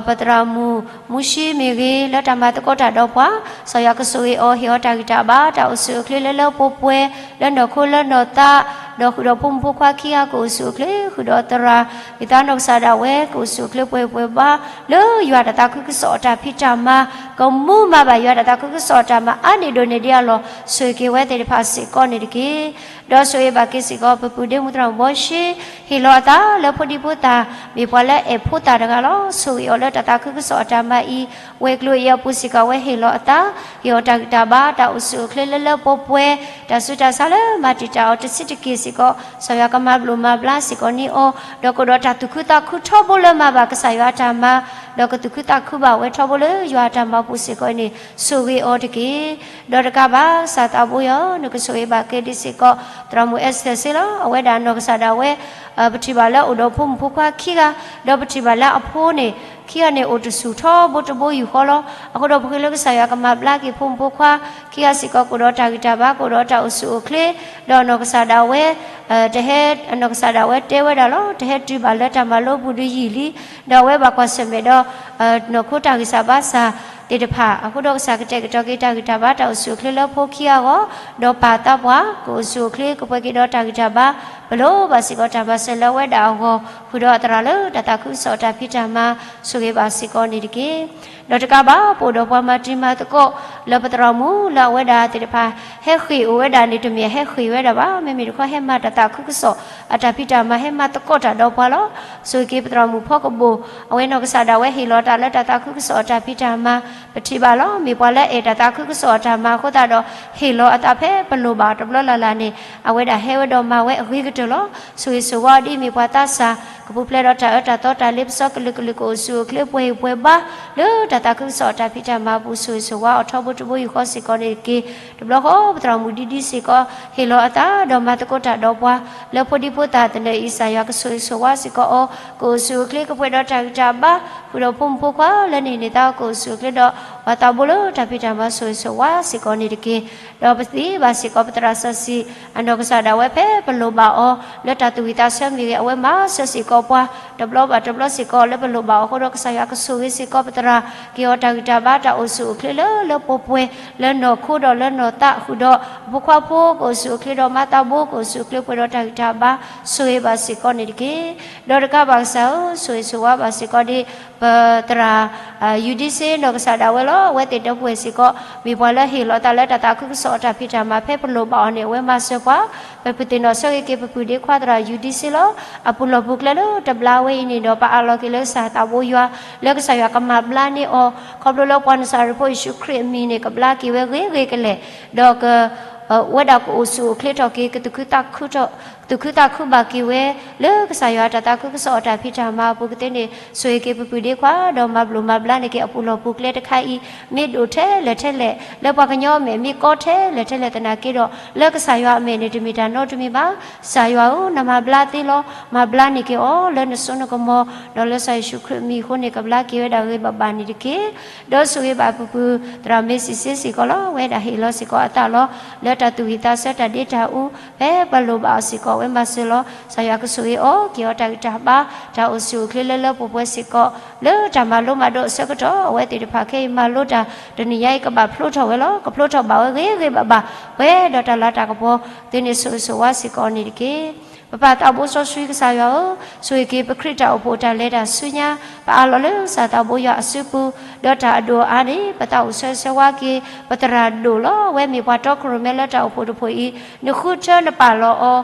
ပသရၣ်မုၣ်မူၡံမ့ၢ်ဂ့ၤ လၢတၢ်မၤသကိးတၢ်ဒီးပှၤ, ကစၢ်ယွၤကဆိၣ်ဂ့ၤအီၤ ဟ့ၣ်အီၤတၢ်ဂံၢ်တၢ်ဘါ တၢ်အိၣ်ဆူၣ်အိၣ်ချ့လၢလၢပှဲၤပှဲၤ လၢနီၢ်ခိလၢနီၢ်သး, ဒီးဃုာ်ဒီးဖိမုၣ်ဖိခွါခံဂၤကအိၣ်ဆူၣ်အိၣ်ချ့, ဃုာ်ဒီးသရၣ် ယသးနီၢ်ကစၢ်ဒၣ်ဝဲ ကအိၣ်ဆူၣ်အိၣ်ချ့ပှဲၤပှဲၤဘၣ် လၢယွၤတၢ်သးခုကစီၣ်အတၢ်ဖံးတၢ်မၤ, ကမူမၤဘၣ်ယွၤတၢ်သးခုကစီၣ်အတၢ်မၤအါန့ၢ်ဒိၣ်န့ၢ်ဒံးအလီၢ် ဆိၣ်ဂ့ၤက့ၤဝဲသ့ၣ်တဖၣ်စ့ၢ်ကီးန့ၣ်တက့ၢ်. ဒီးဆိၣ်ဂ့ၤဘၣ်က့ၤစ့ၢ်ကီး ပပုၢ်ဒ့မုၣ်သရၣ်မုၣ်ဘီၡ့ ဟ့ၣ်လီၤအသးလၢဖိဒံဖိသၣ်, မ့ၢ်ပှၤလၢအအဲၣ်ဖိသၣ်တဂၤလီၤ. ဆိၣ်ဂ့ၤအီၤလၢတၢ်သးခုကစီၣ်အတၢ်မၤအံၤ, ဝဲၤကျိၤအံၤအပူၤစ့ၢ်ကီး အဝဲဟ့ၣ်လီၤအသး, ဟ့ၣ်အီၤတၢ်ဂံၢ်တၢ်ဘါ တၢ်အိၣ်ဆူၣ်အိၣ်ချ့လၢလၢပှဲၤပှဲၤ, တၢ်ဆူးတၢ်ဆါလၢမၤတံာ်တာ်အီၤတဆံးတက့ၢ်စ့ၢ်ကီး ကစၢ်ယွၤကမၤဘျိးမၤဘျါစ့ၢ်ကီးန့ၢ်အီၤ, ဒီးကအိၣ်ဒီးတၢ်သူၣ်ခုသးခုထီဘိလၢမၤဘၣ်ကစၢ်ယွၤအတၢ်မၤ, ဒီးကသူၣ်ခုသးခုဘၣ်ဝဲထီဘိလၢယွၤအတၢ်မၤပူၤစ့ၢ်ကီးအံၤန့ၣ် ဆိၣ်ဂ့ၤအီၤတက့ၢ်. ဒီးတကးဘၣ် ကစၢ်သးဘိယွၤ နကဆိၣ်ဂ့ၤဘၣ်က့ၤဒ်စ့ၢ်ကီး သရၣ်မုၣ်အဲစတၢၢ်စ့လီၤ. အဝဲဒၣ်နီၢ်ကစၢ်ဒၣ်ဝဲ ပထံၣ်ဘၣ်လၢအိၣ်ဒီးဖိမုၣ်ဖိခွါခံဂၤ, ဒီးပထံၣ်ဘၣ်လၢအဖိန့ၣ် ခံဂၤန့ၣ်အိၣ်တဆူၣ်ထီဘိတဘိယူၢ်ဃီလီၤ. အဃိဒီးပဃ့လၢကစၢ်ယွၤကမၤဘျါက့ၤဖိမုၣ်ဖိခွါခံဂၤစ့ၢ်ကီး ကအိၣ်ဒီးတၢ်ဂံၢ်တၢ်ဘါ ကအိၣ်ဒီးတၢ်အိၣ်ဆူၣ်အိၣ်ချ့, ဒီးနီၢ်ကစၢ်ဒၣ်ဝဲ တဟဲ နီၢ်ကစၢ်ဒၣ်ဝဲတဲဝဲဒၣ်လီၤ တဟဲတုၤဘၣ်လၢတၢ်မၤလိပူၤဒီးယံာ်လံ, ဒီးအဝဲဘၣ်ကွၢ်ဆၢၣ်မဲာ်ဒီး နီၢ်ခိတၢ်ဂံၢ်စၢ်ဘါစၢ်သ့ၣ်တဖၣ်, အဃိဒီးကစၢ်ကတဲာ်ကတီၤက့ၤတၢ်ဂံၢ်တၢ်ဘါ တၢ်အိၣ်ဆူၣ်အိၣ်ချ့လၢဖိခံဂၤအဂီၢ်, ဒီးပၢ်သးပှၢ် ကအိၣ်ဆူၣ်အိၣ်ချ့ ကပှဲၤက့ၤဒီးတၢ်ဂံၢ်တၢ်ဘါ, ပလိၣ်ဘၣ်စ့ၢ်ကီးတၢ်မၤစၢၤလၢအဝဲဒၣ်အဂီၢ်, ဃုာ်ဒီးအသရၣ်လၢတၢ်သးခုကစီၣ်အတၢ်ဖံးတၢ်မၤ ဆိၣ်ဂ့ၤဘၣ်စ့ၢ်ကီးန့ၣ်တက့ၢ်. ဒီးတကးဘၣ် ပအိၣ်ဒီးပှၤမၤတံၤမၤသကိး လၢပသရၣ်မုၣ်လၢအဝဲဒၣ်သ့ၣ်တဖၣ် ဟဲဃ့ၢ်အိၣ်ဝဲဒၣ်န့ၣ် တမ့ၢ်ဟဲဃ့ၢ်ဝဲဒၣ်ဘၣ်, မ့မ့ၢ်တခီဟဲမၤတၢ်သးခုကစီၣ်အတၢ်ဖံးတၢ်မၤ ဟဲမၤသကိးတၢ်ဒီးပှၤလီၤ. ဆိၣ်ဂ့ၤက့ၤပသရၣ်မုၣ်ဖီကဘိၣ် အဝဲနီၢ်ကစၢ်ဒၣ်ဝဲဟ့ၣ်လီၤအသးလၢတၢ်သးခုကစီၣ်အတၢ်ဖံးတၢ်မၤ ပထံၣ်ဘၣ်လီၤ. မ့ၢ်ပှၤလၢအဲၣ်တၢ်သးခုကစီၣ်အတၢ်မၤအဃိသတးဒီး ဟ့ၣ်လီၤအသးဖဲပလိၣ်ဘၣ်တဘျီလၢ်လၢ်န့ၣ် အဝဲဒၣ်ဟဲဝဲဒီးမၤဝဲအဂ့ၤကတၢၢ်လီၤ. ဆိၣ်ဂ့ၤဆိၣ်ဝါအီၤဒ်အမ့ၢ်ပှၤသးစၢ် ကပူၤဖျဲးဒီးတၢ်အၢတၢ်သီတၢ်လ့ပစီကလုာ်ကလုာ် ကအိၣ်ဆူၣ်အိၣ်ချ့ပှဲၤဟံၣ်ပှဲၤဘါ လၢတၢ်သးခုကစီၣ်အတၢ်ဖံးတၢ်မၤအပူၤ ဆိၣ်ဂ့ၤဆိၣ်ဝါအီၤထီဘိတဘိယူၢ်ဃီစ့ၢ်ကီးန့ၣ်တက့ၢ်. တဘျီဃီပသရၣ်မုၣ်ဒ်ဒ်စ့ၢ်ကီး ဟ့ၣ်လီၤအသးဒီးမၤသကိးတၢ်ဒီးပှၤ လၢဖိဒံဖိသၣ်သနၢၣ်အံၤ ကစၢ်ယွၤကဆိၣ်ဂ့ၤဆိၣ်ဝါစ့ၢ်ကီးအီၤ ကအိၣ်ဆူၣ်အိၣ်ချ့ကပှဲၤဒီးတၢ်ဂံၢ်တၢ်ဘါ ဃုာ်ဒီးဖိမုၣ်ဖိခွါလၢန့ၣ်န့ၣ် သးကအိၣ်ဆူၣ်အိၣ်ချ့ဒီး ပှၤသးဘိလၢတၢ်ဖံးတၢ်မၤ ဆိၣ်ဂ့ၤဆိၣ်ဝါစ့ၢ်ကီးန့ၣ်တက့ၢ်. ဒီးပသ့ၣ်ဘၣ်စ့ၢ်ကီး ပသရၣ်စီဆှံ အနီၢ်ကစၢ်ဒၣ်ဝဲဖဲပလိၣ်ဘၣ်အီၤ လၢတၢ်သူၣ်ဝံၣ်သးဆၢမ့ၢ်ဂ့ၤ အဝဲမၤစၢၤစ့ၢ်ကီးပှၤ တဘျီဘၣ်တဘျီစ့ၢ်ကီး လၢပလိၣ်ဘၣ်အီၤအဃိဒီး ကစၢ်ယွၤကဆိၣ်ဂ့ၤစ့ၢ်ကီးပသရၣ် က့ၤအီၤတၢ်ဂံၢ်တၢ်ဘါတၢ်အိၣ်ဆူၣ်အိၣ်ချ့လၢလၢပှဲၤပှဲၤ လၢနီၢ်ခိဒီးလၢနီၢ်သးဃုာ်ဒီး အဖိခွါဖိကအိၣ်ဆူၣ်အိၣ်ချ့ဒီးမၤသးဘိကအိၣ်ဆူၣ်အိၣ်ချ့ပှဲၤဒီးတၢ်ဂံၢ်တၢ်ဘါ ဆိၣ်ဂ့ၤဘၣ်စ့ၢ်ကီးန့ၣ်တက့ၢ်. ဒီးတကးဘၣ်ကစၢ်ဧၢ, ဆိၣ်ဂ့ၤဆိၣ်ဝါဘၣ်စ့ၢ်ကီးဒ် ပသရၣ် ယူၤဒံစ့နီၢ်ကစၢ်ဒၣ်ဝဲလီၤ. အဝဲသ့ၣ်ဒီပုၢ်ဝဲၢ်စ့ၢ်ကီး မ့ၢ်ပှၤလၢဟ့ၣ်လီၤသးလၢတၢ်သးခုကစီၣ်အတၢ်ဖံးတၢ်မၤ ဖဲပလိၣ်ဘၣ်အီၤန့ၣ် အဝဲမၤစၢၤပှၤ ပပုၢ်သ့ၣ်နီၣ်ဆၢဂ့ၤက့ၤပပုၢ်ဒ့ခွါသရၣ်ယူၤဒံစ့လီၤ. အပူၤလီၢ်ပူၤကျဲလၢတဘျါဝဲအံၤန့ၣ်ဒီး ပအးလီၤက့ၤလၢကစၢ်သးဘိယွၤ လၢကစၢ်ယွၤကမၤဘျါန့ၢ်အီၤ ခီဖျိလၢပှၤနစၤရ့းဖိယ့ၣ်ၡူးခရံာ်အမံၤန့ၣ် ကဘျါက့ၤဝဲဂ့ၤဂ့ၤကလဲာ် ဒီးက ဝဲဒၣ်ကအိၣ်ဆူၣ်အိၣ်ချ့ထီၣ်က့ၤ ကသူၣ်ခုသးခုဘၣ်က့ၤဝဲ လၢကစၢ်ယွၤအတၢ်သးခုကစီၣ်အတၢ်ဖံးတၢ်မၤအပူၤကသ့န့ၣ် ဆိၣ်ဂ့ၤက့ၤပပုၢ်ဒ့ခွါ ဒီးမၤဘျုးမၤဘျါန့ၢ်က့ၤ အပူၤလီၢ်ပူၤကျဲတခါအံၤ မ့ၢ်ဒိၣ်ထဲလဲၣ်ထဲလဲၣ် လၢပှၤကညီအမဲာ်မ့ၢ်ကီထဲလဲၣ်ထဲလဲၣ်သနာ်က့ဒီး လၢကစၢ်ယွၤအမဲာ်န့ၣ် တမ့ၢ်တၢ်နီတမံၤဘၣ်. ကစၢ်ယွၤဧၢ, နမၤဘျါသ့လီၤ. မၤဘျါန့ၢ်က့ၤအီၤ လၢနစိနကမီၤ ဒီးလၢကစၢ်ယ့ၣ်ၡူးခရံာ်အမံၤအဃိန့ၣ် ကဘျါက့ၤဝဲဒၣ်ဂ့ၤဂ့ၤဘၣ်ဘၣ်န့ၣ်တက့ၢ်. ဒီးဆိၣ်ဂ့ၤဘၣ်ပပုၢ် သရၣ်မ့ၢ်စံးစ့စ့ၢ်ကီးလီၤ. အဝဲဒၣ်ဟ့ၣ်လီၤစ့ၢ်ကီးအသးလီၤ. လၢတၢ်သူၣ်ဝံၣ်သးဆၢတၢ်ဒ့တၢ်အူ ဖဲပလိၣ်ဘၣ်အီၤစ့ၢ်ကီး အဝဲမၤစၢၤလီၤ. ကစၢ်ယွၤကဆိၣ်ဂ့ၤအီၤ က့ၤအီၤတၢ်ဂံၢ်တၢ်ဘါ တၢ်အိၣ်ဆူၣ်အိၣ်ချ့လၢလၢပှဲၤပှဲၤစ့ၢ်ကီး လၢတၢ်မၤလိမၤဒိးအဆၢကတီၢ် အဝဲသ့ၣ်တဖၣ်ခဲအံၤမၤလိတၢ် တနံၤညါအံၤကဘၣ်ဖျိထီၣ်ဝဲလီၤ. ကဖျိထီၣ်ဘၣ်ဝဲဂ့ၤဂ့ၤဘၣ်ဘၣ် ပှဲၤဒီးတၢ်လၤတၢ်ကပီၤသ့န့ၣ် ဆိၣ်ဂ့ၤဆိၣ်ဝါစ့ၢ်ကီးန့ၣ်တက့ၢ်. ပပၢ်သးဘိစီဆှံကစၢ်ယွၤဧၢ, ဆိၣ်ဂ့ၤက့ၤပခရံာ်တၢ်အိၣ်ဖှိၣ်တၢ်လဲၤတၢ်ဆူညါ ပအးလီၤလၢကစၢ်သးဘိယွၤအစုပူၤ ဒီးတၢ်အဒိၣ်အအါန့ၣ် ပသးအိၣ်ဆၢဆၢဝါက့ၤ ပသရၣ်ဒိၣ်လီၤ. အဝဲမ့ၢ်ပှၤတီခိၣ်ရိၣ်မဲလၢတၢ်အိၣ်ဖှိၣ်တဖှိၣ်အံၤ နဃုထၢနပာ်လီၤ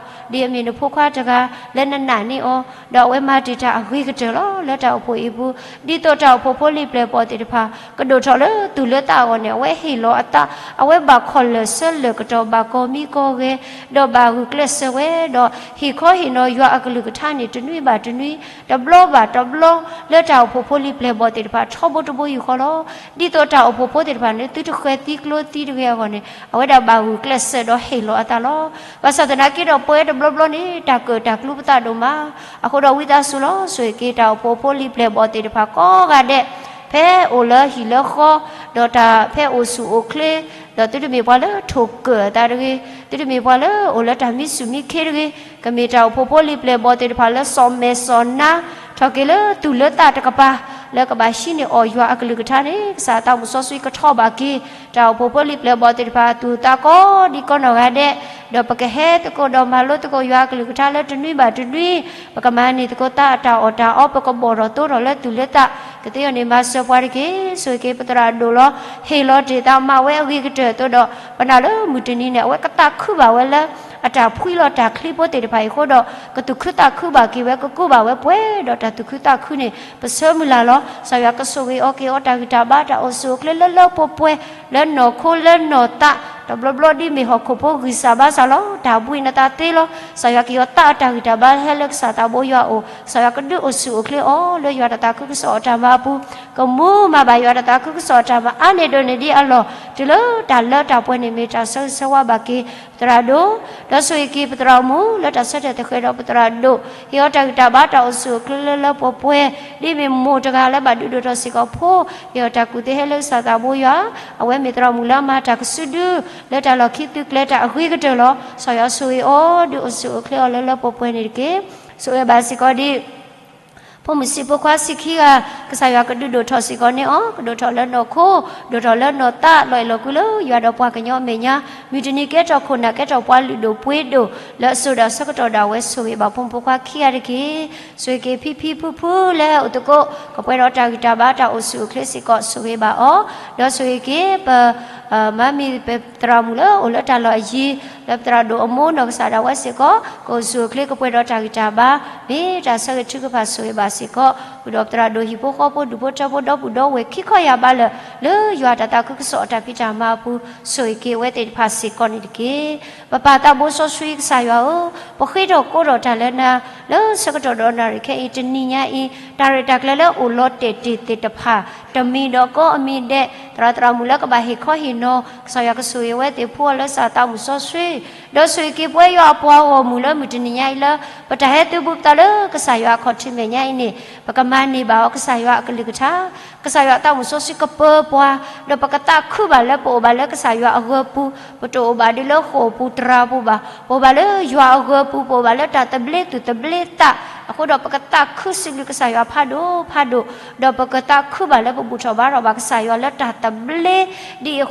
အီၤ ဒ်အမ့ၢ်နဖိခွါတဂၤ လၢနနာ်န့ၢ်အီၤ ဒီးအဝဲမၤတ့ၢ်တၢ်အဂ့ၤကတၢၢ်လီၤ. လၢတၢ်အိၣ်ဖှိၣ်အံၤပူၤ ဒ်သိးတၢ်အိၣ်ဖှိၣ်ဖိလံၤပျဲၢ်ဘီၣ်သ့ၣ်တဖၣ် ကဒိၣ်ထီၣ်လၢသူၣ်လၢသးအဂီၢ်န့ၣ် အဝဲဟ့ၣ်လီၤအသး အဝဲဘၣ်ခီၣ်လၢာ်ဆၢလၢာ်ကတီၢ် ဘၣ်ကီၤမံကီၤဂဲၤ ဒီးဘၣ်ဂုာ်ကျဲးစၢးဝဲ ဒီးဟ့ၣ်ခီဟ့ၣ်နီၤယွၤအကလုၢ်ကထါန့ၣ် တနွံဘၣ်တနွံ တဘျီဘၣ်တဘျီ လၢတၢ်အိၣ်ဖှိၣ်ဖိလံၤပျဲၢ်ဘီၣ်သ့ၣ်တဖၣ် ထီဘိတဘိယူၢ်ဃီလီၤ. ဒ်သိးတၢ်အိၣ်ဖှိၣ်ဖိသ့ၣ်တဖၣ်န့ၣ် သုတဃဲၤသံကျိသံတဂ့ၤအဂီၢ်န့ၣ် အဝဲဒၣ်ဘၣ်ဂုာ်ကျဲးစၢးဒီးဟ့ၣ်လီၤအသးလီၤ. ဘၣ်ဆၣ်သနာ်က့ဒီး ပဝဲတဘျီဘျီန့ၣ် တၢ်ကၢၣ်တၢ်ကျူပသးဒိၣ်မး အဃိဒီးဝံသးစူၤလီၤ. ဆိၣ်ဂ့ၤက့ၤတၢ်အိၣ်ဖှိၣ်ဖိလံၤပျဲၢ်ဘီၣ်သ့ၣ်တဖၣ်ကိးဂၤဒဲး ဖဲအိၣ်လၢဟံၣ်လၢဃီ ဒီးတၢ်ဖဲအိၣ်ဆူၣ်အိၣ်ချ့ ဒီးသုတမ့ၢ်ပှၤလၢထိၣ်ကၢၣ်အသးတဂ့ၤ, သုတမ့ၢ်ပှၤလၢအိၣ်လၢတၢ်မံဆူၣ်မံခ့တဂ့ၤ, ကမ့ၢ်တၢ်အိၣ်ဖှိၣ်ဖိလံၤပျဲၢ်ဘီၣ်သ့ၣ်တဖၣ်လၢစီၤမဲာ်စီၤနါ ထီၣ်က့ၤလၢသူၣ်လၢသးတကပၤ လၢကဘၣ်ဟံးန့ၢ်အီၣ်ယွၤအကလုၢ်ကထါန့ၣ် ကစၢ်သးမုၣ်စီဆှံကထီၣ်ဘၣ်က့ၤ တၢ်အိၣ်ဖှိၣ်ဖိလံၤပျဲၢ်ဘီၣ်သ့ၣ်တဖၣ် အသူၣ်အသးကိးဒံကိးနီၢ်ဂၤဒဲး, ဒီးပကဟဲသကိးဒီးမၤလိသကိးယွၤအကလုၢ်ကထါလၢတနွံဘၣ်တနွံ, ပကမၤန့ၢ်သကိးသးအတၢ်အီၣ်တၢ်အီ ပကဘီၣ်ထီၣ်သိထီၣ်လၢသူၣ်လၢသး ကသ့အီၤန့ၣ် မၤစၢၤပှၤတက့ၢ်. ဆိၣ်ဂ့ၤက့ၤပသရၣ်ဒိၣ်လီၤ. ဟ့ၣ်လီၤတ့ၢ်သးမၤဝဲအဂ့ၤကတၢၢ်အသိးဒီး ပနာ်လၢမုၢ်တနံၤန့ၣ် အဝဲကသးခုဘၣ်ဝဲလၢ အတၢ်ဖှံလီၤတၢ်ချံဖိသ့ၣ်တဖၣ်အံၤအဃိဒီး ကသူၣ်ခုသးခုဘၣ်က့ၤဝဲ ကကူးဘၣ်ဝဲပှဲၤဒီးတၢ်သူၣ်ခုသးခုန့ၣ် ပဆၢမုၢ်လၢ်လီၤ. ကစၢ်ယွၤကဆိၣ်ဂ့ၤအီၤ က့ၤအီၤတၢ်ဂံၢ်တၢ်ဘါ တၢ်အိၣ်ဆူၣ်အိၣ်ချ့လၢလၢပှဲၤပှဲၤ လၢနီၢ်ခိလၢနီၢ်သး တဘျီဘျီဒ်မ့ၢ်ဟီၣ်ခိၣ်ဖိဂံၢ်စၢ်ဘါစၢ်လီၤ. တၢ်ဘှံးနသးသ့လီၤ. ကစၢ်ယွၤက့ၤအီၤသးအတၢ်ဂံၢ်တၢ်ဘါဟဲလၢကစၢ်သးဘိယွၤအအိၣ်, ကစၢ်ယွၤကဒုးအိၣ်ဆူၣ်အိၣ်ချ့အီၤ လၢယွၤတၢ်သးခုကစီၣ်အတၢ်မၤအပူၤ, ကမူမၤဘၣ်ယွၤတၢ်သးခုကစီၣ်အတၢ်မၤအါန့ၢ်ဒိၣ်န့ၢ်ဒံးအလီၢ် တုၤလၢတၢ်လၢတၢ်ပှဲၤန့ၣ် မ့ၢ်တၢ်ဆၢဂ့ၤဆၢဝါဘၣ်က့ၤ ပသရၣ်ဒိၣ်, ဒီးဆိၣ်ဂ့ၤက့ၤပသရၣ်မုၣ် လၢတၢ်ဆၢတဲာ်သဃဲးဒီးပသရၣ်ဒိၣ်, ဟ့ၣ်အီၤတၢ်ဂံၢ်တၢ်ဘါ တၢ်အိၣ်ဆူၣ်အိၣ်ချ့လၢလၢပှဲၤပှဲၤ, ဒ်မ့ၢ်မိၢ်တဂၤလၢဘၣ်ဒုးဒိၣ်ထီၣ်စ့ၢ်ကီးဖိ, ဟ့ၣ်အီၤတၢ်ကူၣ်သ့ဟဲလၢကစၢ်သးဘိယွၤ, အဝဲမ့ၢ်သရၣ်မုၣ်လၢအမၤတၢ်ကစုဒု လၢတၢ်လီၢ်ခံသုးကျဲၤတၢ်အဂ့ၤကတၢၢ်လီၤ. ကစၢ်ယွၤဆိၣ်ဂ့ၤအီၤ ဒုးအိၣ်ဆူၣ်အိၣ်ချ့အီၤလၢလၢပှဲၤပှဲၤန့ၣ်တက့ၢ်. ဆိၣ်ဂ့ၤဘၣ်စ့ၢ်ကီးဒ် ဖိမုၣ်ဆံးဖိခွါဆံးခံဂၤ, ကစၢ်ယွၤကဒုးဒိၣ်ထီၣ်စ့ၢ်ကီးန့ၢ်အီၤ, ကဒိၣ်ထီၣ်လၢနီၢ်ခိ, ဒိၣ်ထီၣ်လၢနီၢ်သး လီၤအဲၣ်လီၤကွံလၢယွၤဒီးပှၤကညီအမဲာ်ညါ, မုၢ်တနံၤကဲထီၣ်ခိၣ်နၢ် ကဲထီၣ်ပှၤလုၢ်ဒိၣ်ပှ့ၤဒိၣ် လၢအစိၤဒၣ်ဆၢကတီၢ်ဒၣ်ဝဲ ဆိၣ်ဂ့ၤဘၣ်ဖိမုၣ်ဖိခွါခံဂၤတက့ၢ်. ဆိၣ်ဂ့ၤက့ၤဖံဖံဖုဖုလၢဟဲအိၣ်သကိး ကပှဲၤဒီးတၢ်ဂံၢ်တၢ်ဘါ တၢ်အိၣ်ဆူၣ်အိၣ်ချ့စ့ၢ်ကီး ဆိၣ်ဂ့ၤဘၣ်အီၤ, ဒီးဆိၣ်ဂ့ၤက့ၤပ မၤမ့ၢ်ပသရၣ်မုၣ်လၢအိၣ်လၢတၢ်လီၢ်အယံၤ လၢပသရၣ်ဒိၣ်အမိၢ်နီၢ်ကစၢ်ဒၣ်ဝဲစ့ၢ်ကီး ကအိၣ်ဆူၣ်အိၣ်ချ့ကပှဲၤဒီးတၢ်ဂံၢ်တၢ်ဘါ မ့ၢ်တၢ်ဆၢဂ့ၤထုကဖၣ်ဆိၣ်ဂ့ၤဘၣ်စ့ၢ်ကီး ဃုာ်ဒီးပသရၣ်ဒိၣ်ဟံၣ်ဖိဃီဖိ ဒူၣ်ဖိထၢဖိ ဒီပုၢ်ဒီဝဲၢ်ခံခီယၢ်ဘးလၢာ် လၢယွၤတၢ်သးခုကစီၣ်အတၢ်ဖံးတၢ်မၤအပူၤ ဆိၣ်ဂ့ၤက့ၤအဝဲသ့ၣ်တဖၣ်စ့ၢ်ကီးန့ၣ်တက့ၢ်. ပပၢ်သးဘိစီဆှံကစၢ်ယွၤဧၢ, ပဃ့ထီၣ်ကိးထီၣ်တၢ်လၢနၤ လၢဆၢကတီၢ်ဒီးနၣ်ရံၣ်ခဲအံၤ တနံၤညါအံၤ တၢ်ရဲၣ်တၢ်ကျဲၤလၢအိၣ်လီၤတဲာ်တ့ၢ်သ့ၣ်တဖၣ် တမံၤဒီးကိးအမံၤဒဲး သရၣ်သရၣ်မုၣ်လၢကဘၣ်ဟ့ၣ်ခီဟ့ၣ်နီၤ ကစၢ်ယွၤကဆိၣ်ဂ့ၤဝဲသ့ၣ်ဖိလၢကစၢ်သးမုၣ်စီဆှံ ဒီးဆိၣ်ဂ့ၤက့ၤပဝဲယွၤအပှၤဂီၢ်မုၢ်လၢမုၢ်တနံၤညါအံၤလၢ ပတၢ်ဟဲသုးဘူးပသးလၢကစၢ်ယွၤအခီၣ်ထံးမဲာ်ညါအံၤန့ၣ် ပကမၤန့ၢ်ဘၣ်အီၤ ကစၢ်ယွၤအကလုၢ်ကထါ ကစၢ်ယွၤအသးမုၣ်စီဆှံကပၢပှၤ, ဒီးပကသးခုဘၣ်လၢပအိၣ်ဘၣ်လၢကစၢ်ယွၤအဂၢၤပူၤ, ပတအိၣ်ဘၣ်ဒ်လၢဃိာ်ပူၤတရၣ်ပူၤဘၣ်, ပအိၣ်ဘၣ်လၢယွၤအဂၢၤပူၤ, ပအိၣ်ဘၣ်လၢတၢ်သဘျ့သူၣ်သဘျ့သး, အဃိဒီးပကသးခုစံးဘျုးကစၢ်ယွၤဖးဒိၣ်ဖးဒိၣ်, ဒီးပကသးခုဘၣ်လၢပဘူၣ်ထီၣ်ဘါထီၣ်ဘၣ်ကစၢ်ယွၤလၢတၢ်သဘျ့, ဒ်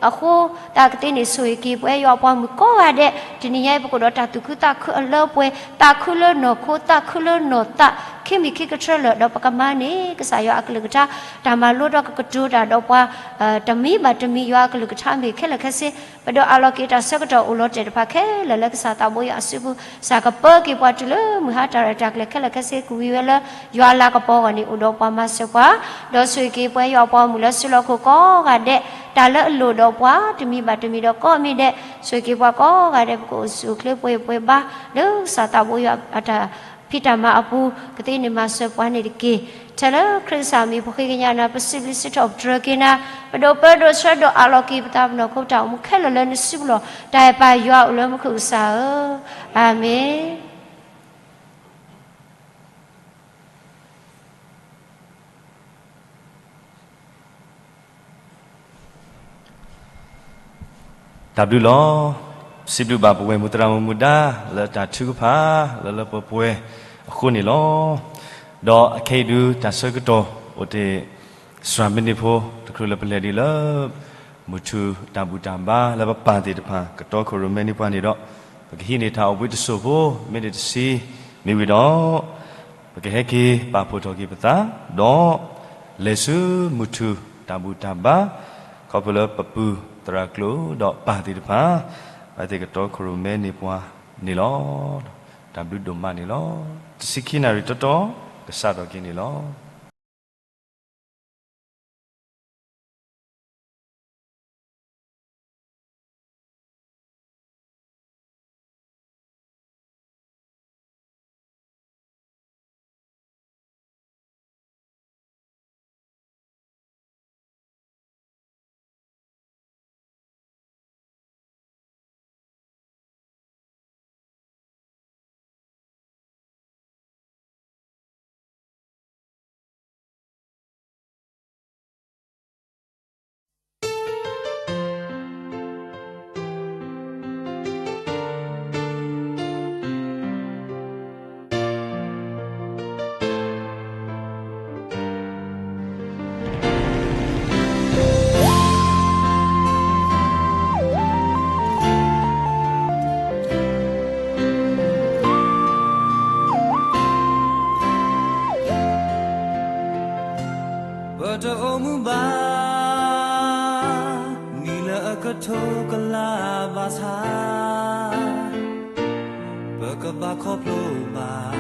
အဃိ သးကသ့န့ၣ်ဆိၣ်ဂ့ၤက့ၤပဝဲယွၤအပှၤမုၣ်ကိးဂၤဒဲး, တနံၤညါအံၤပကအိၣ်ဒီးတၢ်သူၣ်ခုသးခုအလၢပှဲၤ, သးခုလၢနီၢ်ခိ, သးခုလၢနီၢ်သး, ခံမံၤခံကထၢလၢာ် ဒီးပကမၤန့ၢ် ကစၢ်ယွၤအကလုၢ်ကထါ, တၢ်မၤလိဒီးကကတိၤတၢ်ဒီးပှၤ တမံၤဘၣ်တမံၤ ယွၤအကလုၢ်ကထါမ့ၢ်ခဲလၢာ်ခဲဆ့, ပဒိးအးလီၤက့ၤတၢ်ဆၢကတီၢ်အိၣ်လီၤတဲာ်တဖၣ်ခဲလၢာ်လၢကစၢ်သးဘိယွၤအစုပူၤ, ကစၢ်ကပၢက့ၤပှၤတုၤလၢမုၢ်ဟါတၢ်ရဲၣ်တၢ်ကျဲၤခဲလၢာ်ခဲဆ့ ကဝံၤဝဲလၢယွၤအလၤကပီၤအဂီၢ်န့ၣ် အိၣ်ဒီးပှၤမၤစၢၤပှၤ, ဒီးဆိၣ်ဂ့ၤက့ၤပဝဲယွၤအပှၤဂီၢ်မုၢ်လၢစုလီၢ်ခိၣ်ကိးဂၤဒဲး, တၢ်လၢအလိၣ်ဒီးပှၤ တမံၤဘၣ်တမံၤဒီးကိးမံၤဒဲး, ဆိၣ်ဂ့ၤက့ၤပှၤကိးဂၤဒဲး ပကအိၣ်ဆူၣ်အိၣ်ချ့ပှဲၤပှဲၤဘါ လၢကစၢ်သးဘိယွၤအတၢ် ဖံးတၢ်မၤအပူၤ ကသ့န့ၣ်မၤစၢၤပှၤန့ၣ်တက့ၢ်. ထဲလၢခရံာ်ကစၢ်မံၤ ပဃ့ကညးနၤ ပစံးဘျုးစံးထီၣ်ပတြၢၤက့ၤနၤ, ပဒိးပၢဒိးဆှၢဒိးအးလီၤက့ၤပသးပနီၢ်ခိပတၢ်အိၣ်မူခဲလၢာ်လၢနစုပူၤလီၤ. တၢ်အဲၣ်ပၢ်ယွၤအိၣ်လၢမူခိၣ်ကစၢ်ဧၢ, အၤမ့ၣ်. တၢ်ဘျုးလီၤ. စံးဘျုးဘၣ်ပဝဲၢ်မုၢ်သရၣ်မုၣ်မူဒါ လၢတၢ်ထုကဖၣ် လၢလၢပှဲၤပှဲၤအဃိန့ၣ်လီၤ. ဒီးအခဲအံၤဒုး တၢ်ဆၢကတီၢ်အိၣ်တ့ၢ် စှၤမံးနံးဖိ တချုးလၢပလဲၤဒံးလၢ မုၢ်ထူၣ်တၢ်ဘူၣ်တၢ်ဘါ လၢပပၢ်သ့ၣ်တဖၣ် ကတီခိၣ်ရိၣ်မဲန့ၢ်ပှၤန့ၣ်ဒီး ပကဟံးန့ၢ်တၢ်အိၣ်ဘှံးတစိၢ်ဖိ မ့ၢ်ဒ်တဆံ မ့ၢ်ဝံၤဒီး ပကဟဲက့ၤပာ်ဖှိၣ်ထီၣ်က့ၤပသး ဒီး လဲၤဆူမုၢ်ထူၣ်တၢ်ဘူၣ်တၢ်ဘါ ခီဖျိလၢပပုၢ်သရၣ်ကျိၤဒီးပၢ်သ့ၣ်တဖၣ် အဝဲသ့ၣ်ကတီခိၣ်ရိၣ်မဲန့ၢ်ပှၤန့ၣ်လီၤ. တၢ်ဘျုးဒိၣ်မးန့ၣ်လီၤ. တဆံခံနၣ်ရံၣ်တီတီ ကစးထီၣ်က့ၤန့ၣ်လီၤ. ပတအိၣ်မူဘၣ် နံၣ်လၢအကထိကလးဘၣ်ဆၣ် ပကဘၣ်ခီဖျိဘၣ်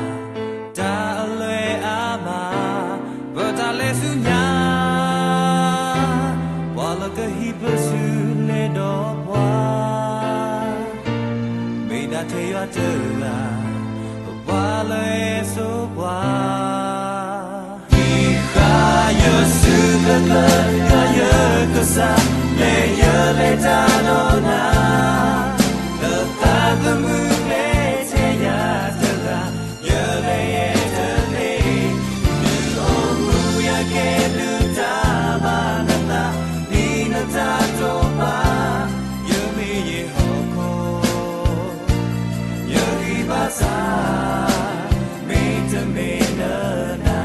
တၢ်အလွဲအမး ပတၢ်လဲၤဆူညါ ပှၤလၢကဟံးပစုလဲၤဒီးပှၤ မ့ၢ်ဒၣ်ထဲယွၤတဂၤ ပပှၤလၢအစိပှၤ ဟံးဃာ်ယစုကကျၢၤ ယွၤယကစၢ် လဲၤယလဲၤတၢ်ဒီးနၤ လၢသးသမူကျဲထဲယၤတဂၤ ယလဲၤယဲတန့ၢ် ဒုးအိၣ်မူယကဲဒုးတၢ်ဘၣ်နသး ဒ်နတၢ်တိာ်ပာ် ယမ့ၢ်ယဟီၣ်ခိၣ် ယဂံၢ်ဘါစၢ် မ့တမ့ၢ်လၢနၤ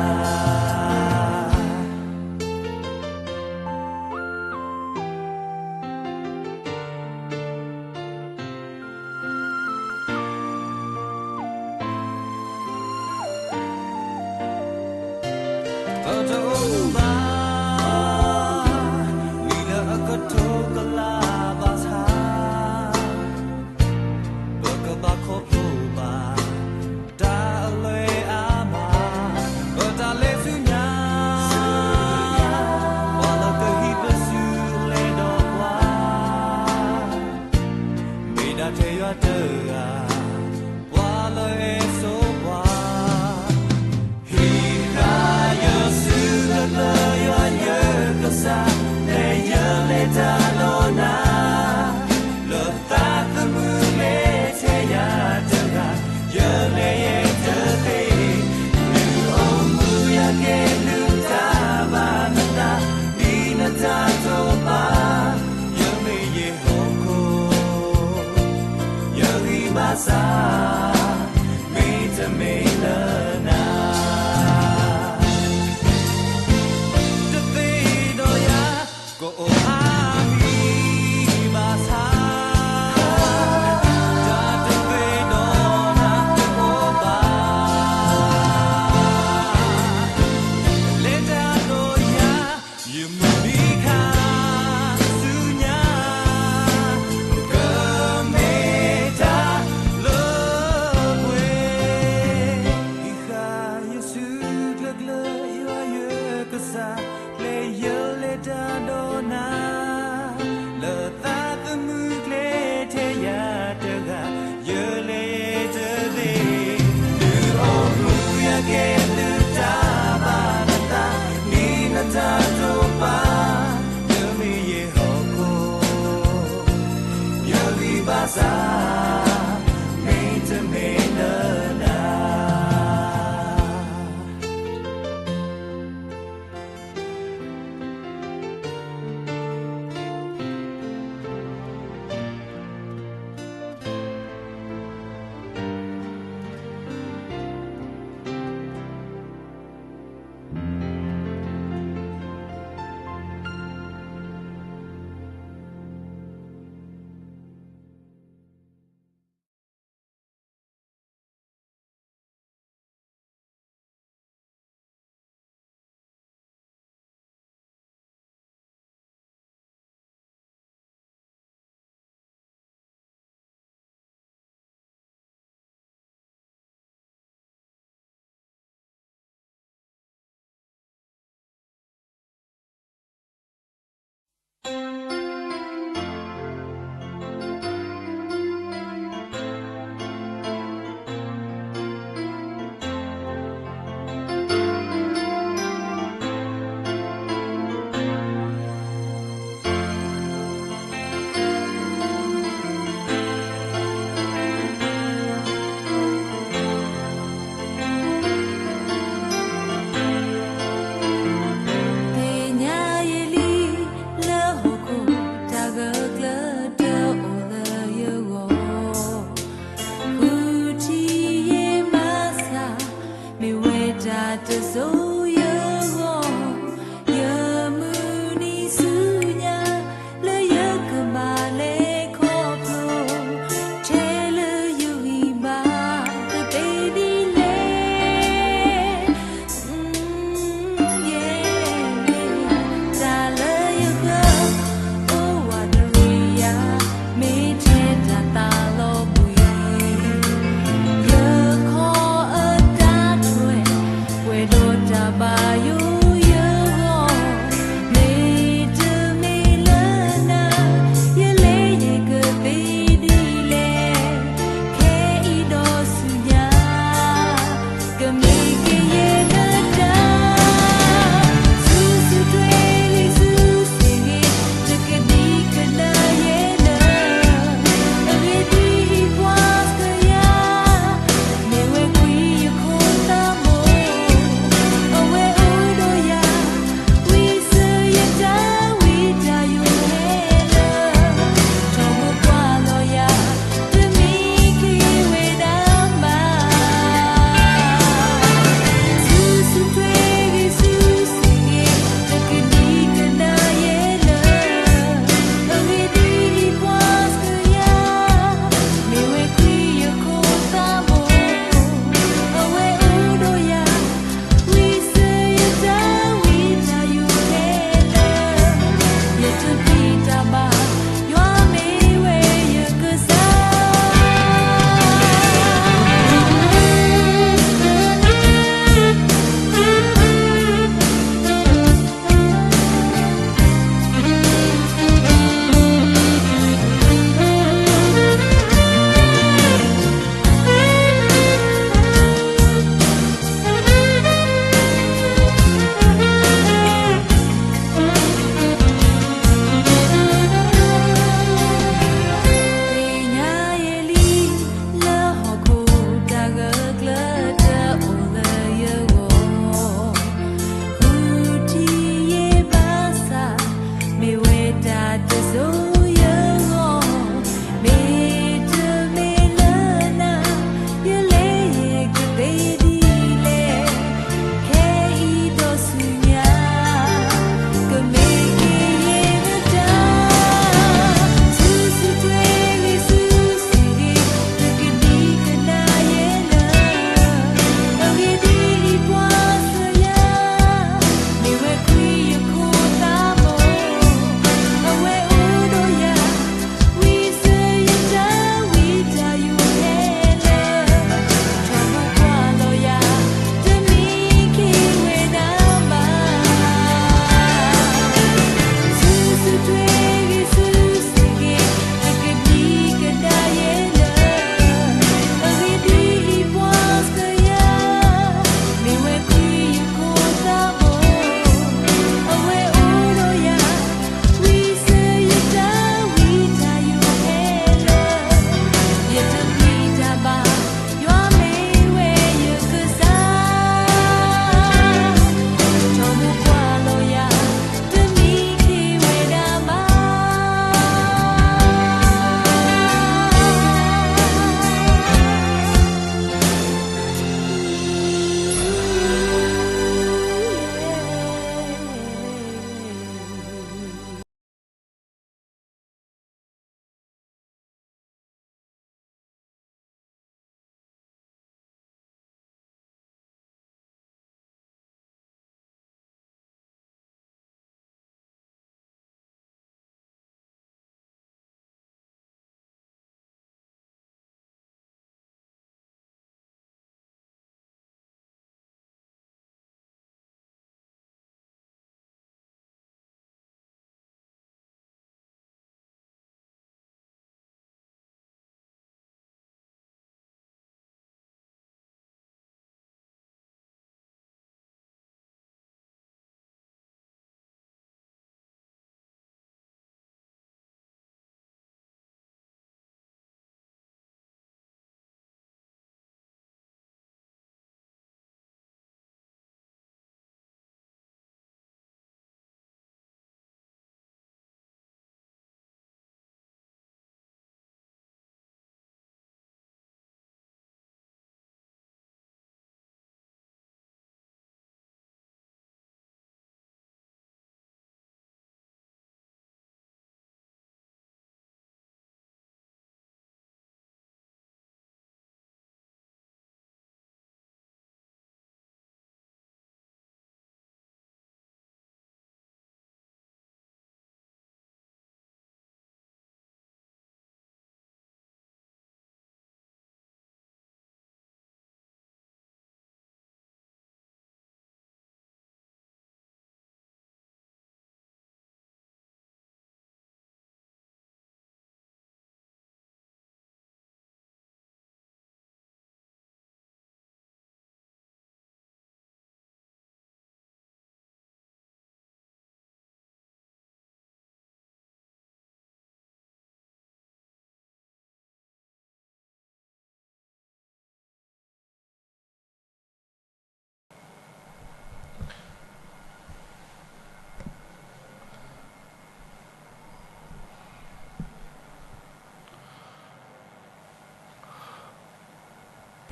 လၢယလဲၤတၢ်ဒီးနၤ, လၢသးသမူကျဲထဲယၤတဂၤ, ယလဲၤတသ့, ဒုးအိၣ်မူယကဲသုတၢ်ဘၣ်နသး, န့ၢ်နတၢ်တိာ်ပာ်, နမ့ၢ်ယဟီၣ်ခိၣ် ယဂံၢ်ဘါစၢ်, မ့တမ့ၢ်လၢနၤ.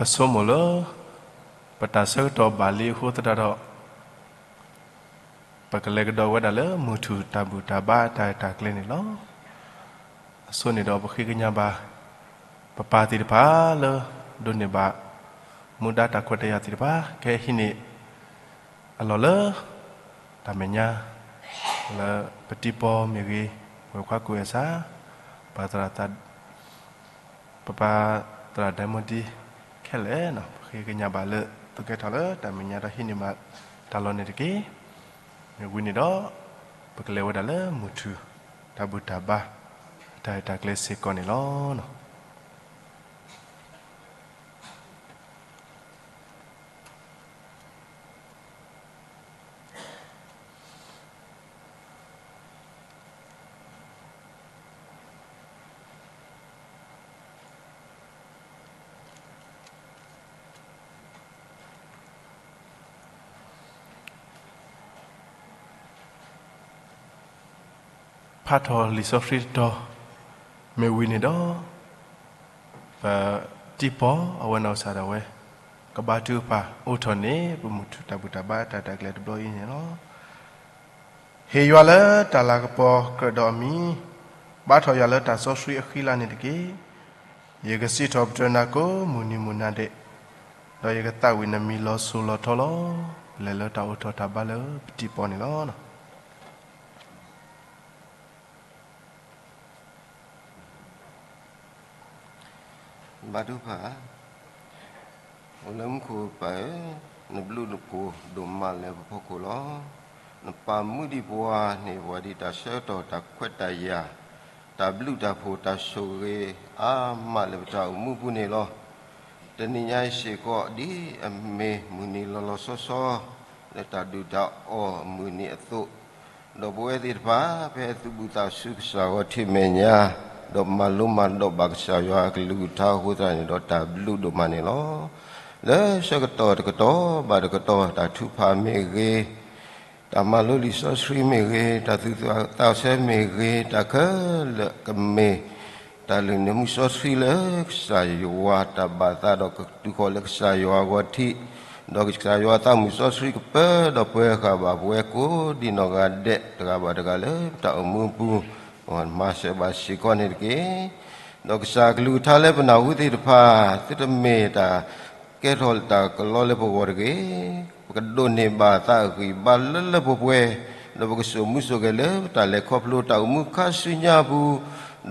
ပဆိကမိၣ်လၢ ပတၢ်ဆၢကတီၢ်ဘၣ်လံအဃိသတးဒီး ပကလဲၤကဒီးဝဲဒၣ်လၢမုၢ်ထူၣ်တၢ်ဘူၣ်တၢ်ဘါအတၢ်ရဲၣ်တၢ်ကျဲၤန့ၣ်လီၤ. အဆိန့ၣ်ဒီးပဃ့ကညးဘၣ် ပပၢ်သ့ၣ်တဖၣ်လၢ ဒိးန့ၢ်ဘၣ် မူဒါတၢ်ခွဲးတၢ်ယာ်သ့ၣ်တဖၣ် ကဟဲဟံးန့ၢ် အလီၢ်လၢ တၢ်မဲာ်ညါ လၢပတံၤပီမ့ၢ်ဂ့ၤ, ပဝဲၢ်ခွါကူၣ်အဲၣ်စၢ်, ပၢ်သရၣ် ပပၢ်သရၣ်ဒဲမူဒံ ခဲလၢာ်န့ၣ် ပဃ့ကညးဘၣ်လၢ သုးကဲထီၣ်လၢတၢ်မဲာ်ညါဒီးဟံးန့ၢ်ဘၣ်တၢ်လီၢ်န့ၣ်တက့ၢ်. မ့ၢ်ဝံၤန့ၣ်ဒီး ပကလဲၤဝဲဒၣ်လၢမုၢ်ထူၣ် တၢ်ဘူၣ်တၢ်ဘါ အတၢ်ရဲၣ်တၢ်ကျဲၤစ့ၢ်ကီးန့ၣ်လီၤ. ဖးထီၣ်လံာ်စီဆှံတတီၤ မ့ၢ်ဝံၤန့ၣ်ဒီး ပတံၤပီအဝဲနီၢ်ကစၢ်ဒၣ်ဝဲ ကဘါထုကဖၣ်အိးထီၣ်န့ၢ် ပမုၢ်ထူၣ်တၢ်ဘူၣ်တၢ်ဘါတၢ်ရဲၣ်တၢ်ကျဲၤတဘျီအံၤန့ၣ်လီၤ. ဟ့ၣ်ယွၤလၢတၢ်လၤကပီၤကြၢးဒီးအမံၤ, ဘါထီၣ်ယွၤလၢတၢ်စီဆှံအဃံလၤန့ၣ်တက့ၢ်. ယကစံးထီၣ်ပတြၢၤနၤကိးမုၢ်နံၤမုၢ်နၤဒဲး, ဒီးယကသးဝံၣ်နမံၤလီၤစိၤလီၤထီလီၤ. ပလဲၤလၢတၢ်အိးထီၣ်တၢ်ဘါလၢပတံၤပီန့ၣ်လီၤ. ဘါထုကဖၣ်, အိၣ်လၢမူခိၣ်ပၢ်ဧၢ, နဘျုးနဖှိၣ်ဒိၣ်မးလၢပဖီခိၣ်လီၤ. နပာ်မူဒံးပှၤန့ၢ်ပှၤဒ်တၢ်ဆၢကတီၢ်တၢ်ခွဲးတၢ်ယာ်, တၢ်ဘျုးတၢ်ဖှိၣ်တၢ်ဆိၣ်ဂ့ၤအါမးလၢပတၢ်အိၣ်မူပူၤန့ၣ်လီၤ. တနံၤညါအံၤစ့ၢ်ကီး ဒ်အမ့ၢ်မုၢ်နံၤလီၤလီၤဆီဆီ လၢတၢ်ဒုၣ်တၢ်အီၣ်အမုၢ်နံၤအသိး, ဒီးပဝဲသ့ၣ်တဖၣ် ဖဲသုးဘူးသးဆူကစၢ်ဂီၤထံးမဲာ်ညါ, ဒီးမၤလိမၤဒိးဘၣ်ကစၢ်ယွၤအကလုၢ်ကထါအဃိသတးန့ၣ်ဒီး တၢ်ဘျုးဒိၣ်မးန့ၣ်လီၤ. လၢဆၢကတီၢ်တကတီၢ်ဘၣ်တကတီၢ် တၢ်ထုကဖၣ်မ့ၢ်ဂ့ၤ, တၢ်မၤလိလံာ်စီဆှံမ့ၢ်ဂ့ၤ, တၢ်သူၣ်သးဆၢမ့ၢ်ဂ့ၤ, တၢ်ခဲလၢာ်ကမ့ၢ် တၢ်လုၢ်န့ၢ်မူစီဆှံလၢကစၢ်ယွၤတၢ်ဘၣ်သးဒီးကတုၤဃီၤလၢကစၢ်ယွၤအဂီၢ်ထံး, ဒီးကစၢ်ယွၤသးမုာ်စီဆှံကပၢဒီးပှဲၤဃာ်ဘၣ်ပဝဲကိးဒံးနီၢ်ဂၤဒဲး တဂၤဘၣ်တဂၤလၢပတၢ်အိၣ်မူပူၤ, မၤစၢၤဘၣ်စ့ၢ်ကီးန့ၣ်တက့ၢ်. ဒီးကစၢ်ကလုၢ်ကထါလၢပနၢ်ဟူသ့ၣ်တဖၣ် သုတမ့ၢ်တၢ်ကဲထီၣ်တၢ်ကလီလၢပဂီၢ်တဂ့ၤ, ပကဒိးန့ၢ်ဘၣ်သးအဂံၢ်ဘါလၢလၢပှဲၤပှဲၤ, ဒီးပကစိာ်မူစိာ်ဂဲၤလၢပတၢ်လဲၤခီဖျိတၢ်အိၣ်မူခါဆူညါပူ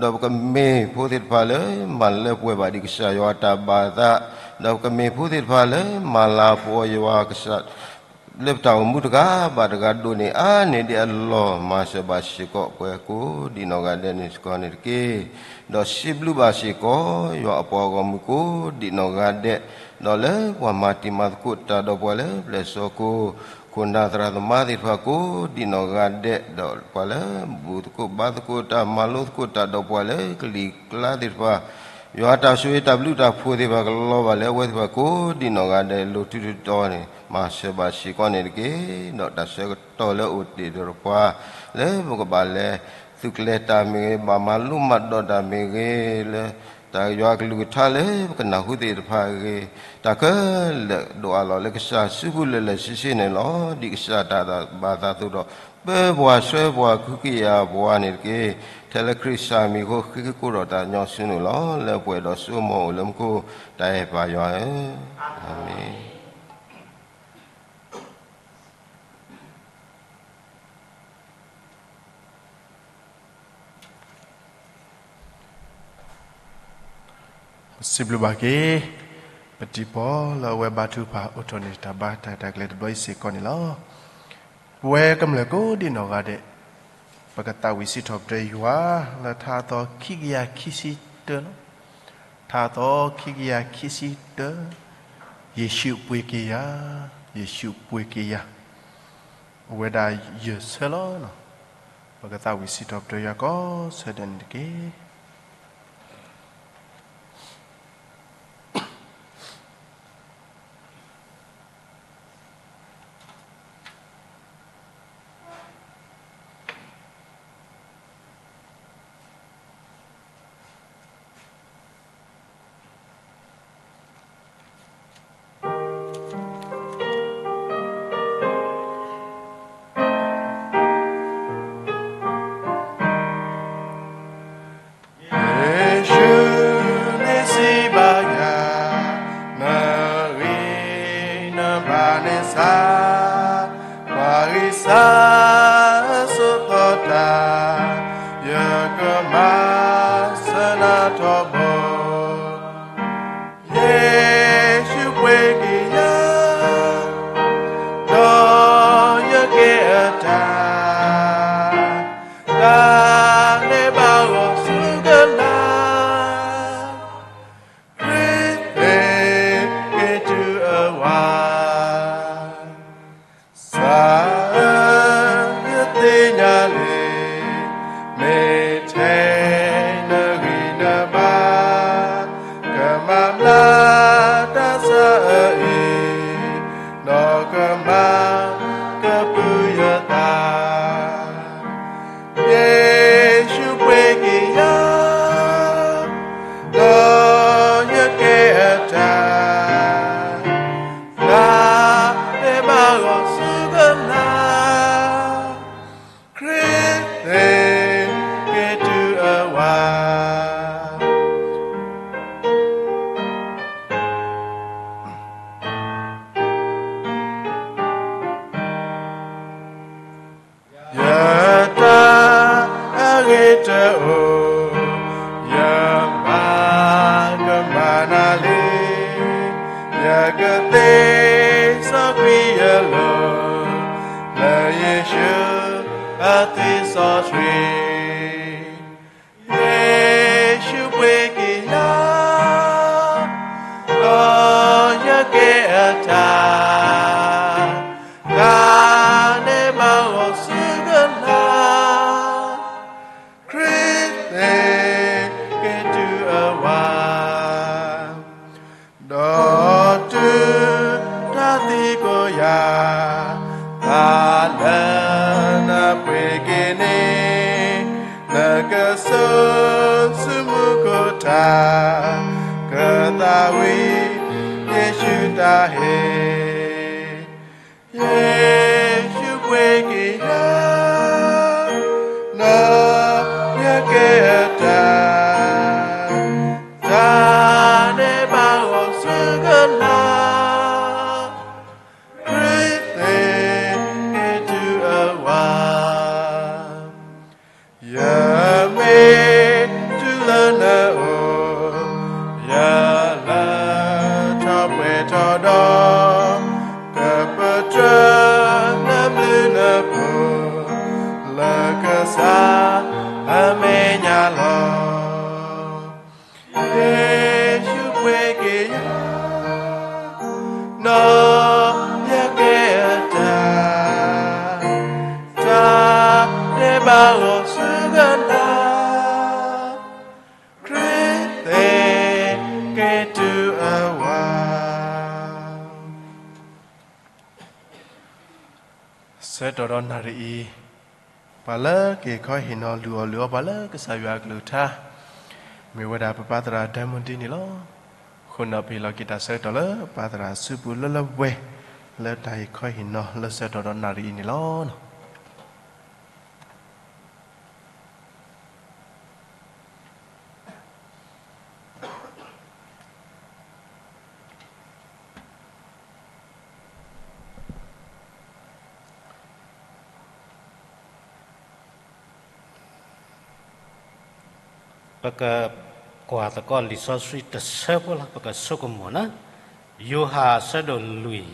ၤ, ဒီးပကမ့ၢ်ဖိသ့ၣ်တဖၣ်လၢမၤလၢပှဲၤဘၣ်ဒံးကစၢ်ယွၤတၢ်ဘၣ်သး, ဒီးပကမ့ၢ်ဖိသ့ၣ်တဖၣ်လၢမၤလၤကပီၤယွၤကစၢ် လၢပတၢ်အိၣ်မူတဂၤဘၣ်တဂၤဒိၣ်န့ၢ်အါန့ၢ်ဒံးအလီၢ် မၤစၢၤဘၣ်စ့ၢ်ကီးပှၤကိးဒံးနီၢ်ဂၤဒဲးန့ၣ်စ့ၢ်ကီးန့ၣ်တက့ၢ်. ဒီးစံးဘျုးဘၣ်စ့ၢ်ကီး ယွၤအပှၤဂီၢ်မုၢ်ကိးဒံးနီၢ်ဂၤဒဲး, ဒီးလၢပှၤမၤတံၤမၤသကိးတၢ်ဒီးပှၤလၢပျဲၢ်စီၤကိၣ်, ခိၣ်နၢ်သရၣ်သမါသ့ၣ်တဖၣ်ကိးဒံးနီၢ်ဂၤဒဲး, ဒီးပှၤလၢဘူၣ်သကိးဘါသကိးတၢ်မၤလိသကိးတၢ်ဒီးပှၤလၢကလံၤကျါသ့ၣ်တဖၣ်, ယွၤတၢ်ဆိၣ်ဂ့ၤတၢ်ဘျုးတၢ်ဖှိၣ်သ့ၣ်တဖၣ်ကလီၤဘၣ်လၢအဝဲသ့ၣ်တဖၣ်ကိးဒံးနီၢ်ဂၤဒဲး လိၤထူတတီၤန့ၣ် မၤစၢၤဘၣ်စ့ၢ်ကီးန့ၣ်တက့ၢ်. ဒီးတၢ်ဆၢကတီၢ်လၢအိၣ်တ့ၢ်ဒီးပှၤ လၢပကဘၣ်လဲၤ သုးကျဲၤတၢ်မ့ၢ်ဂ့ၤ, ဘၣ်မၤလိမၤဒိးတၢ်မ့ၢ်ဂ့ၤ, လၢတၢ်ယွၤကလုၢ်ကထါလၢပကနၢ်ဟူသ့ၣ်တဖၣ်ဂ့ၤ, တၢ်ခဲလၢာ်ဒိၣ်အလီၢ်လၢကစၢ်စုပူၤလၢာ်လၢာ်ဆ့ဆ့န့ၣ်လီၤ. ဒ်ကစၢ်တၢ်ဘၣ်သးအသိးဒီး ပၢပှၤဆှၢပှၤ ကဟုကယာ်ပှၤန့ၣ်တက့ၢ်. ထဲလၢခရံာ်ကစၢ်မံၤအဃိ ဃ့ကကိးထီၣ်တၢ်ညီဆူန့ၣ်လီၤ. လၢပှဲၤဒီးစိမိၤအိၣ်လၢမူခိၣ် တၢ်အဲၣ်ပၢ်ယွၤဧၢ, အၤမ့ၣ်. ပစံးဘျုးဘၣ်က့ၤ ပတံၤပီလၢအဝဲဘါထုကဖၣ်အိးထီၣ်န့ၢ်တၢ်ဘါတၢ်ရဲၣ်တၢ်ကျဲၤတဘျီအံၤစ့ၢ်ကီးန့ၣ်လီၤ. ပဝဲကမျၢၢ်ကိးဒံးနီၢ်ဂၤဒဲး ပကသးဝံၣ်စံးထီၣ်ပတြၢၤယွၤ လၢထါအသီခံကယၤခံဆံတၢလီၤ. ထါအသီခံကယၤခံဆံတၢ, ယ့ၣ်ၡူးပှ့ၤက့ၤယၤ, ယ့ၣ်ၡူးပှ့ၤက့ၤယၤ, အဝဲဒၣ်ယဲၢ်ဆၢလီၤ. ပကသးဝံၣ်စံးထီၣ်ပတြၢၤယွၤကိးဆၢဒဲးန့ၣ်တက့ၢ်. တၢ်န့ၣ်ဘၣ်ဂီၢ်ဆူကလာ်, ခရံာ်သ့ၣ်က့ၤတုၤအဝၤ, ကစၢ်ဧၢ, ယသ့ၣ်ညါလံ, မ့ၢ်ထဲနဂံၢ်နဘါ, ကမၤဘျါတၢ်ဆါအၢအံၤ, ဒီးကမၤကပုာ်ယသး, ယ့ၣ်ၡူးပှ့ၤက့ၤယၤ, ဒီးယကဲအတၢ်, တၢ်န့ၣ်ဘၣ်ဂီၢ်ဆူကလာ်, ခရံာ်သ့ၣ်က့ၤတုၤအဝၤ, ယတၢ်အဂ့ၤတအိၣ်, ယမၤကမၣ်နၤလံ, ယကသ့စီကွံာ်ယလိၤ, လၢယ့ၣ်ၡူးအသွံၣ်စီဆှံ, ယ့ၣ်ၡူးပှ့ၤက့ၤယၤ, ဒီးယကဲအတၢ်, တၢ်န့ၣ်ဘၣ်ဂီၢ်ဆူကလာ်, ခရံာ်သ့ၣ်က့ၤတုၤအဝၤ, ဒီးတုၤတၢ်သံကွၢ်ယၤ, တၢ်လၢနပှ့ၤက့ၤန့ၣ်, နကစိာ်ဆူမူခိၣ်တၢ်, ကသးဝံၣ်ယ့ၣ်ၡူးတၢ်ဟ့ၣ်, ယ့ၣ်ၡူးပှ့ၤက့ၤယၤ, ဒီးယကဲအတၢ်, တၢ်န့ၣ်ဘၣ်ဂီၢ်ဆူကလာ်, ခရံာ်သ့ၣ်က့ၤတုၤအဝၤ, ယမ့ၢ်တုၤလၢနအိၣ်, ယလၢထီၣ်ပှဲၤထီၣ်ဒီး, ကပတြၢၤနဘျုးနဖှိၣ်, လၢကစၢ်အမဲာ်ညါလီၤ. ယ့ၣ်ၡူးပှ့ၤက့ၤယၤ, ဒီးယကဲအတၢ်, တၢ်န့ၣ်ဘၣ်ဂီၢ်ဆူကလာ်, ခရံာ်သ့ၣ်က့ၤတုၤအဝၤ. ဆၢကတီၢ်ဒီးနၣ်ရံၣ်အံၤ, ပှၤလၢက့ၤခီဟ့ၣ်နီၤလုၢ်အီၣ်လုၢ်အီပှၤလၢကစၢ်ယွၤအကလုၢ်ကထါ, မ့ၢ်ဝဲဒၣ်ပပၢ်သရၣ် Diamond ဒ်န့ၣ်လီၤ. အဃိန့ၣ်ပဟ့ၣ်လီၤက့ၤတၢ်ဆၢကတီၢ်လၢပၢ်သရၣ်အစုပူၤလၢလၢပှဲၤပှဲၤ, လၢတၢ်ဟ့ၣ်ခီဟ့ၣ်နီၤလၢဆၢကတီၢ်ဒီးနၣ်ရံၣ်အံၤန့ၣ်လီၤ. ပကကွၢ်သကိးလံာ်စီဆှံတဆၢဖိလီၤ, ပကဆိကမိၣ်န့ၣ်, ယိၤဟၣ်အဆၢဒိၣ်လွံၢ်,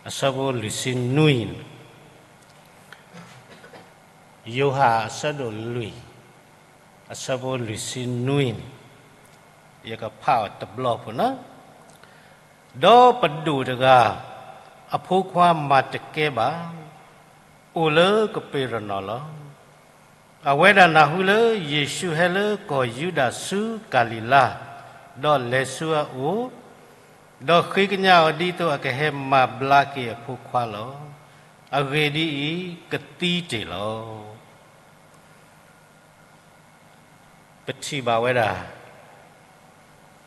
အဆၢဖိလွံၢ်ဆံနွံန့ၣ်, ယိၤဟၣ်အဆၢဒိၣ်လွံၢ်, အဆၢဖိလွံၢ်ဆံနွံန့ၣ်, ယကဖးအီၤတဘျီဖိန့ၣ်, ဒီးပဒိၣ်တဂၤ, အဖိခွါမၤတကဲဘၣ်, အိၣ်လၢကပ့းရနီၣ်လီၤ. အဝဲဒၣ်နၢ်ဟူလၢယ့ၣ်ၡူးဟဲလၢကီၢ်ယူဒၤဆူကၤလံၤလါ, ဒီးလဲၤဆူအအိၣ်, ဒီးဃ့ကညးအီၤဒ်သိးအကဟဲမၤဘျါက့ၤအဖိခွါလီၤ. အဂ့ၢ်ဒ်အံၤ, ကသံတ့ၢ်လီၤ. ပထံၣ်ဘၣ်ဝဲဒၣ်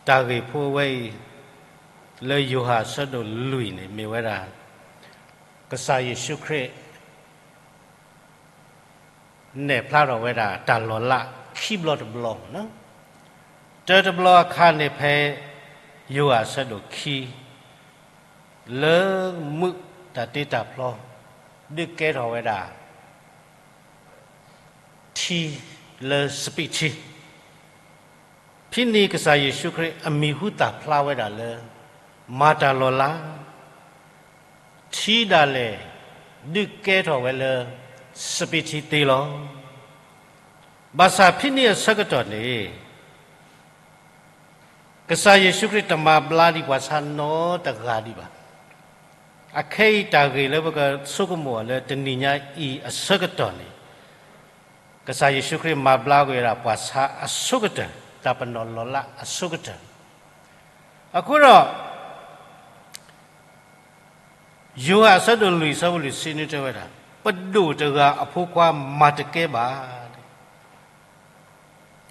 တၢ်ဂ့ၢ်ဖိအဝဲအံၤ လၢယိၤဟၣ်အဆၢဒိၣ်လွံၢ်န့ၣ် မ့ၢ်ဝဲဒၣ် ကစၢ်ယ့ၣ်ၡူးခရံာ် နဲၣ်ဖျါထီၣ်ဝဲဒၣ်တၢ်လီၤလးခံဘျီတဘျီန့ၣ်, တၢတဘျီအခါန့ၣ်ဖဲ ယိၤဟၣ်အဆၢဒိၣ်ခံ လၢမုၢ်တၢ်တ့တၢ်ဖျီ ဒုးကဲထီၣ်ဝဲဒၣ် ထံလၢစပံးထံ, ဖဲန့ၣ်ကစၢ်ယ့ၣ်ၡူးခရံာ်အမံၤဟူသၣ်ဖျါဝဲဒၣ်လၢ မၤတၢ်လီၤလး, ထံဒၣ်လဲာ် ဒုးကဲထီၣ်ဝဲလၢ စပံးထံသ့လီၤ. ဘၣ်ဆၣ်ဖဲန့ၣ်အဆၢကတီၢ်န့ၣ် ကစၢ်ယ့ၣ်ၡူးခရံာ်တမၤဘျါဒံးပှၤဆါနီတဂၤဒံးဘၣ်. အခဲအံၤတၢ်ဂ့ၢ်လၢပကဆိကမိၣ်အီၤလၢတနံၤညါအံၤအဆၢကတီၢ်န့ၣ် ကစၢ်ယ့ၣ်ၡူးခရံာ်မၤဘျါကွံာ်ဝဲဒၣ်ပှၤဆါအဆိကတၢၢ်, တၢ်ပနီၣ်လီၤလးအဆိကတၢၢ်. အဃိဒီး ယိၤဟၣ်အဆၢဒိၣ်လွံၢ်အဆၢဖိလွံၢ်ဆံနွံတဲဝဲဒၣ်, ပဒိၣ်တဂၤအဖိခွါမၤတကဲဘၣ်.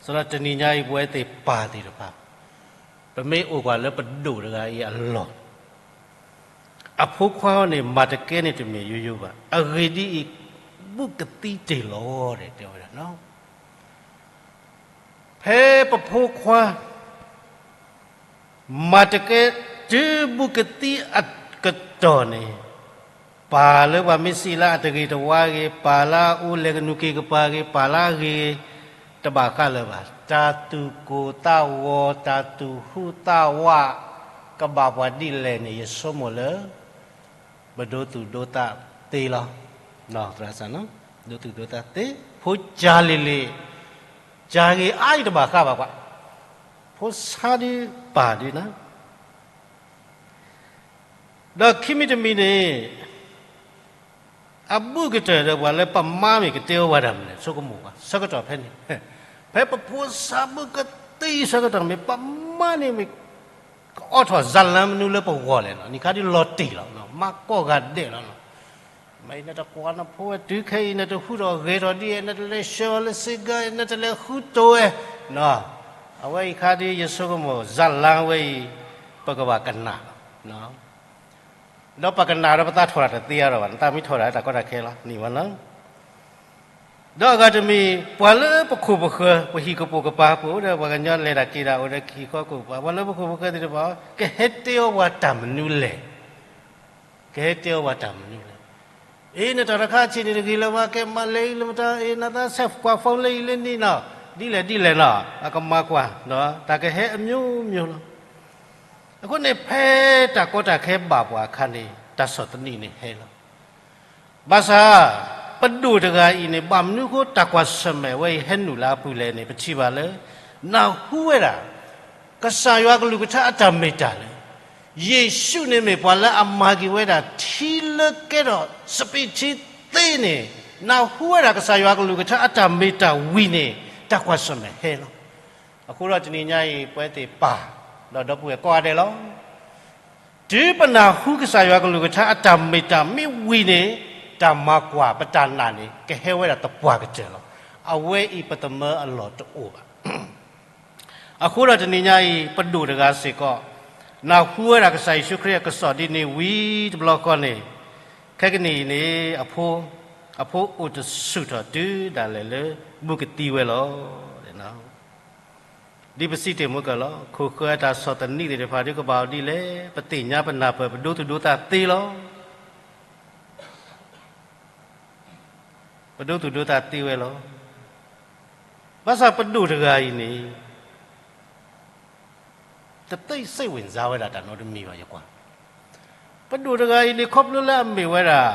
စးထီၣ်တနံၤညါအံၤ ပဝဲသ့ၣ်ပၢ်သ့ၣ်တဖၣ် ပမ့ၢ်အိၣ်ကွၢ်လၢပဒိၣ်တဂၤအံၤအလီၢ် အဖိခွါန့ၣ် မၤတကဲန့ၣ်တမ့ၢ်ယိယိဘၣ်. အဂ့ၢ်ဒ်အံၤ, ဘူးကသံတ့ၢ်လီၤ တဲဝဲဒၣ်. ဖဲပဖိခွါ မၤတကဲတုၤဘူးကသံအကတီၢ်န့ၣ်, ပၢ်လၢပှၤမ့ၢ်စံးလၢအတဂ့ၤတဝါဂ့ၤ, ပၢ်လၢအအိၣ်လဲၤကနူးက့ၤကပၤဂ့ၤ, ပၢ်လၢအဂ့ၤဂ့ၤ တဘၣ်ဃးလၢၤဘၣ်. တၢ်သူၣ်ကိၢ်သးဂီၤ, တၢ်သူၣ်ဟူးသးဝး ကဘၣ်ပှၤဒ်လဲၣ်န့ၣ် ယဆိကမိၣ်လၢ ပဒိသူၣ်ဒိသးသ့လီၤ. သရၣ်စၢ်နီၤ, ဒိသူၣ်ဒိသးသ့, ဖိကၢ်လံၤလံၤ, ကၢ်ဂ့ၤအါအံၤတဘၣ်ဃးဘၣ်ကွၢ်, ဖိဆါဒုးပၢ်ဒုးနၤ. ဒီးခံမံၤတမံၤန့ၣ် အဘူးကတၢၢ်ဒီးပှၤလၢပမါမ့ၢ်ကတဲအီၤဝဲဒၣ်မနုၤလဲၣ် ဆိကမိၣ်ကွၢ် ဆၢကတီၢ်ဖဲန့ၣ်, ဖဲပဖိဆါဘူးကသံဆၢကတီၢ်မ့ၢ် ပမါန့ၣ်မ့ၢ် ကအိးထီၣ်ဇာတ်လမ်းမနုၤလၢပဂီၢ်လဲၣ်နီၤ, နံၣ်ခါဒုးလီၤတံၢ်လီၤ, မၤကိးဂၤဒဲးလီၤနီၤ. မ့ၢ်နတကွၢ်နဖိဝဲတုၤခဲအံၤ နတဟူးထီၣ်ဂဲၤထီၣ်ဒ်အံၤ, နတလဲၤဆှၢအီၤလၢစ့ၢ်ကီး, နတလဲၤဃုတိၤဝဲနီၤ. အဝဲအံၤခါဒုး ယဆိကမိၣ် ဇာတ်လမ်းဝဲအံၤ ပကဘၣ်ကနၣ်လီၤ. ဒီးပကနၣ်ဒီးပသးထီၣ်တၢ်တသ့အါထီၣ်ဘၣ်, နသးမ့ၢ်ထီၣ်တၢ်တၢ်ကီတၢ်ခဲလီၤ န့ၣ်ဝဲနီၤ. ဒီးအဂၤတမံၤ ပှၤလၢပခိၣ်ပဃၢၤ ပဟံၣ်ကပိာ်ကပၤ ပအိၣ်ဒီးပှၤကညီလဲၤတၢ်က့ၤတၢ်အိၣ်ဒီးဟံၣ်ဃီခိၣ်ပၤ ပှၤလၢပခိၣ်ပဃၢၤသ့ၣ်တဖၣ် ကဟဲတဲအီၤပှၤတၢ်မနုၤလဲၣ်, ကဟဲတဲအီၤပှၤတၢ်မနုၤလဲၣ်. အ့ နတၢ်တခါဆံးန့ၣ်တဂ့ၤလၢၤဘၣ်, ကဲမၤလဲၤအံၤလၢမတၤ, အ့ နသးဆဲးကွၢ် phone လၢအံၤလၢနံၤနီၤ, ဒ်လဲၣ်ဒ်လဲၣ်နီၤ, အကမၤကွၢ်, တၢ်ကဟဲအမျိုးမျိုးလီၤ. အဃိန့ၣ် ဖဲတၢ်ကီတၢ်ခဲဘၣ်ပှၤအခါန့ၣ် တၢ်ဆီၣ်သနံးန့ၣ်ဟဲလီၤ. ဘၣ်ဆၣ် ပဒိၣ်တဂၤအံၤန့ၣ် ဘၣ်မနုၤဃိတၢ်ကွၢ်ဆၢၣ်မဲာ်ဝဲအံၤဟဲနုာ်လၢအပူၤလဲၣ်န့ၣ် ပထံၣ်ဘၣ်လၢ နၢ်ဟူဝဲဒၣ် ကစၢ်ယွၤကလုၢ်ကထါအတၢ်မ့ၢ်တၢ်လၢ ယ့ၣ်ၡူးန့ၣ်မ့ၢ်ပှၤလၢအမၤက့ၤဝဲဒၣ်ထံလၢကဲထီၣ်စပံးထံသ့န့ၣ်, နၢ်ဟူဝဲဒၣ်ကစၢ်ယွၤကလုၢ်ကထါအတၢ်မ့ၢ်တၢ်ဝံၤန့ၣ် တၢ်ကွၢ်ဆၢၣ်မဲာ်ဟဲလီၤ. အဃိဒီးတနံၤညါအံၤ ပဝဲသ့ၣ်ပၢ် ဒီးဒီပုၢ်ဝဲၢ်ကိးဂၤဒဲးလီၤ. တုၤပနၢ်ဟူကစၢ်ယွၤကလုၢ်ကထါအတၢ်မ့ၢ်တၢ်မ့ၢ်ဝံၤန့ၣ်, တၢ်မၤကွၢ်ပတၢ်နာ်န့ၣ် ကဟဲဝဲဒၣ်သပှၢ်ကတၢၢ်လီၤ. အဝဲအံၤပသမၢအလီၢ်တအိၣ်ဘၣ်. အဃိဒီးတနံၤညါအံၤ ပဒိၣ်တဂၤစ့ၢ်ကီး နၢ်ဟူဝဲဒၣ်ကစၢ်ယ့ၣ်ၡူးခရံာ်အကစီၣ်ဒ်န့ၣ်ဝံၤတဘျီဃီန့ၣ်, ခဲကနံၣ်အံၤန့ၣ် အဖိ, အဖိအိၣ်တဆူၣ်ထီၣ်တုၤဒၣ်လဲာ်လၢ ဘူးကသံဝဲလီၤ. ဒ်ပစံးတ့ၢ်မုၢ်ကၢၢ်လီၤ, ခိၣ်ဃၢၤအတၢ်ဆီၣ်သနံးသ့ၣ်တဖၣ်ဒ်ကဘၣ်အီၤဒ်လဲၣ်, ပသ့ၣ်ညါပနၢ်ပၢၢ် ပဒိသူၣ်ဒိသးသ့လီၤ. ပဒိသူၣ်ဒိသးသ့ဝဲလီၤ. ဘၣ်ဆၣ်ပဒိၣ်တဂၤအံၤန့ၣ် တသ့ၣ်စိတ်ဝင်စားဝဲဒၣ်တၢ်နီတမံၤဘၣ် ယကွၢ်. ပဒိၣ်တဂၤအံၤန့ၣ် ခီဖျိလၢအမ့ၢ်ဝဲဒၣ်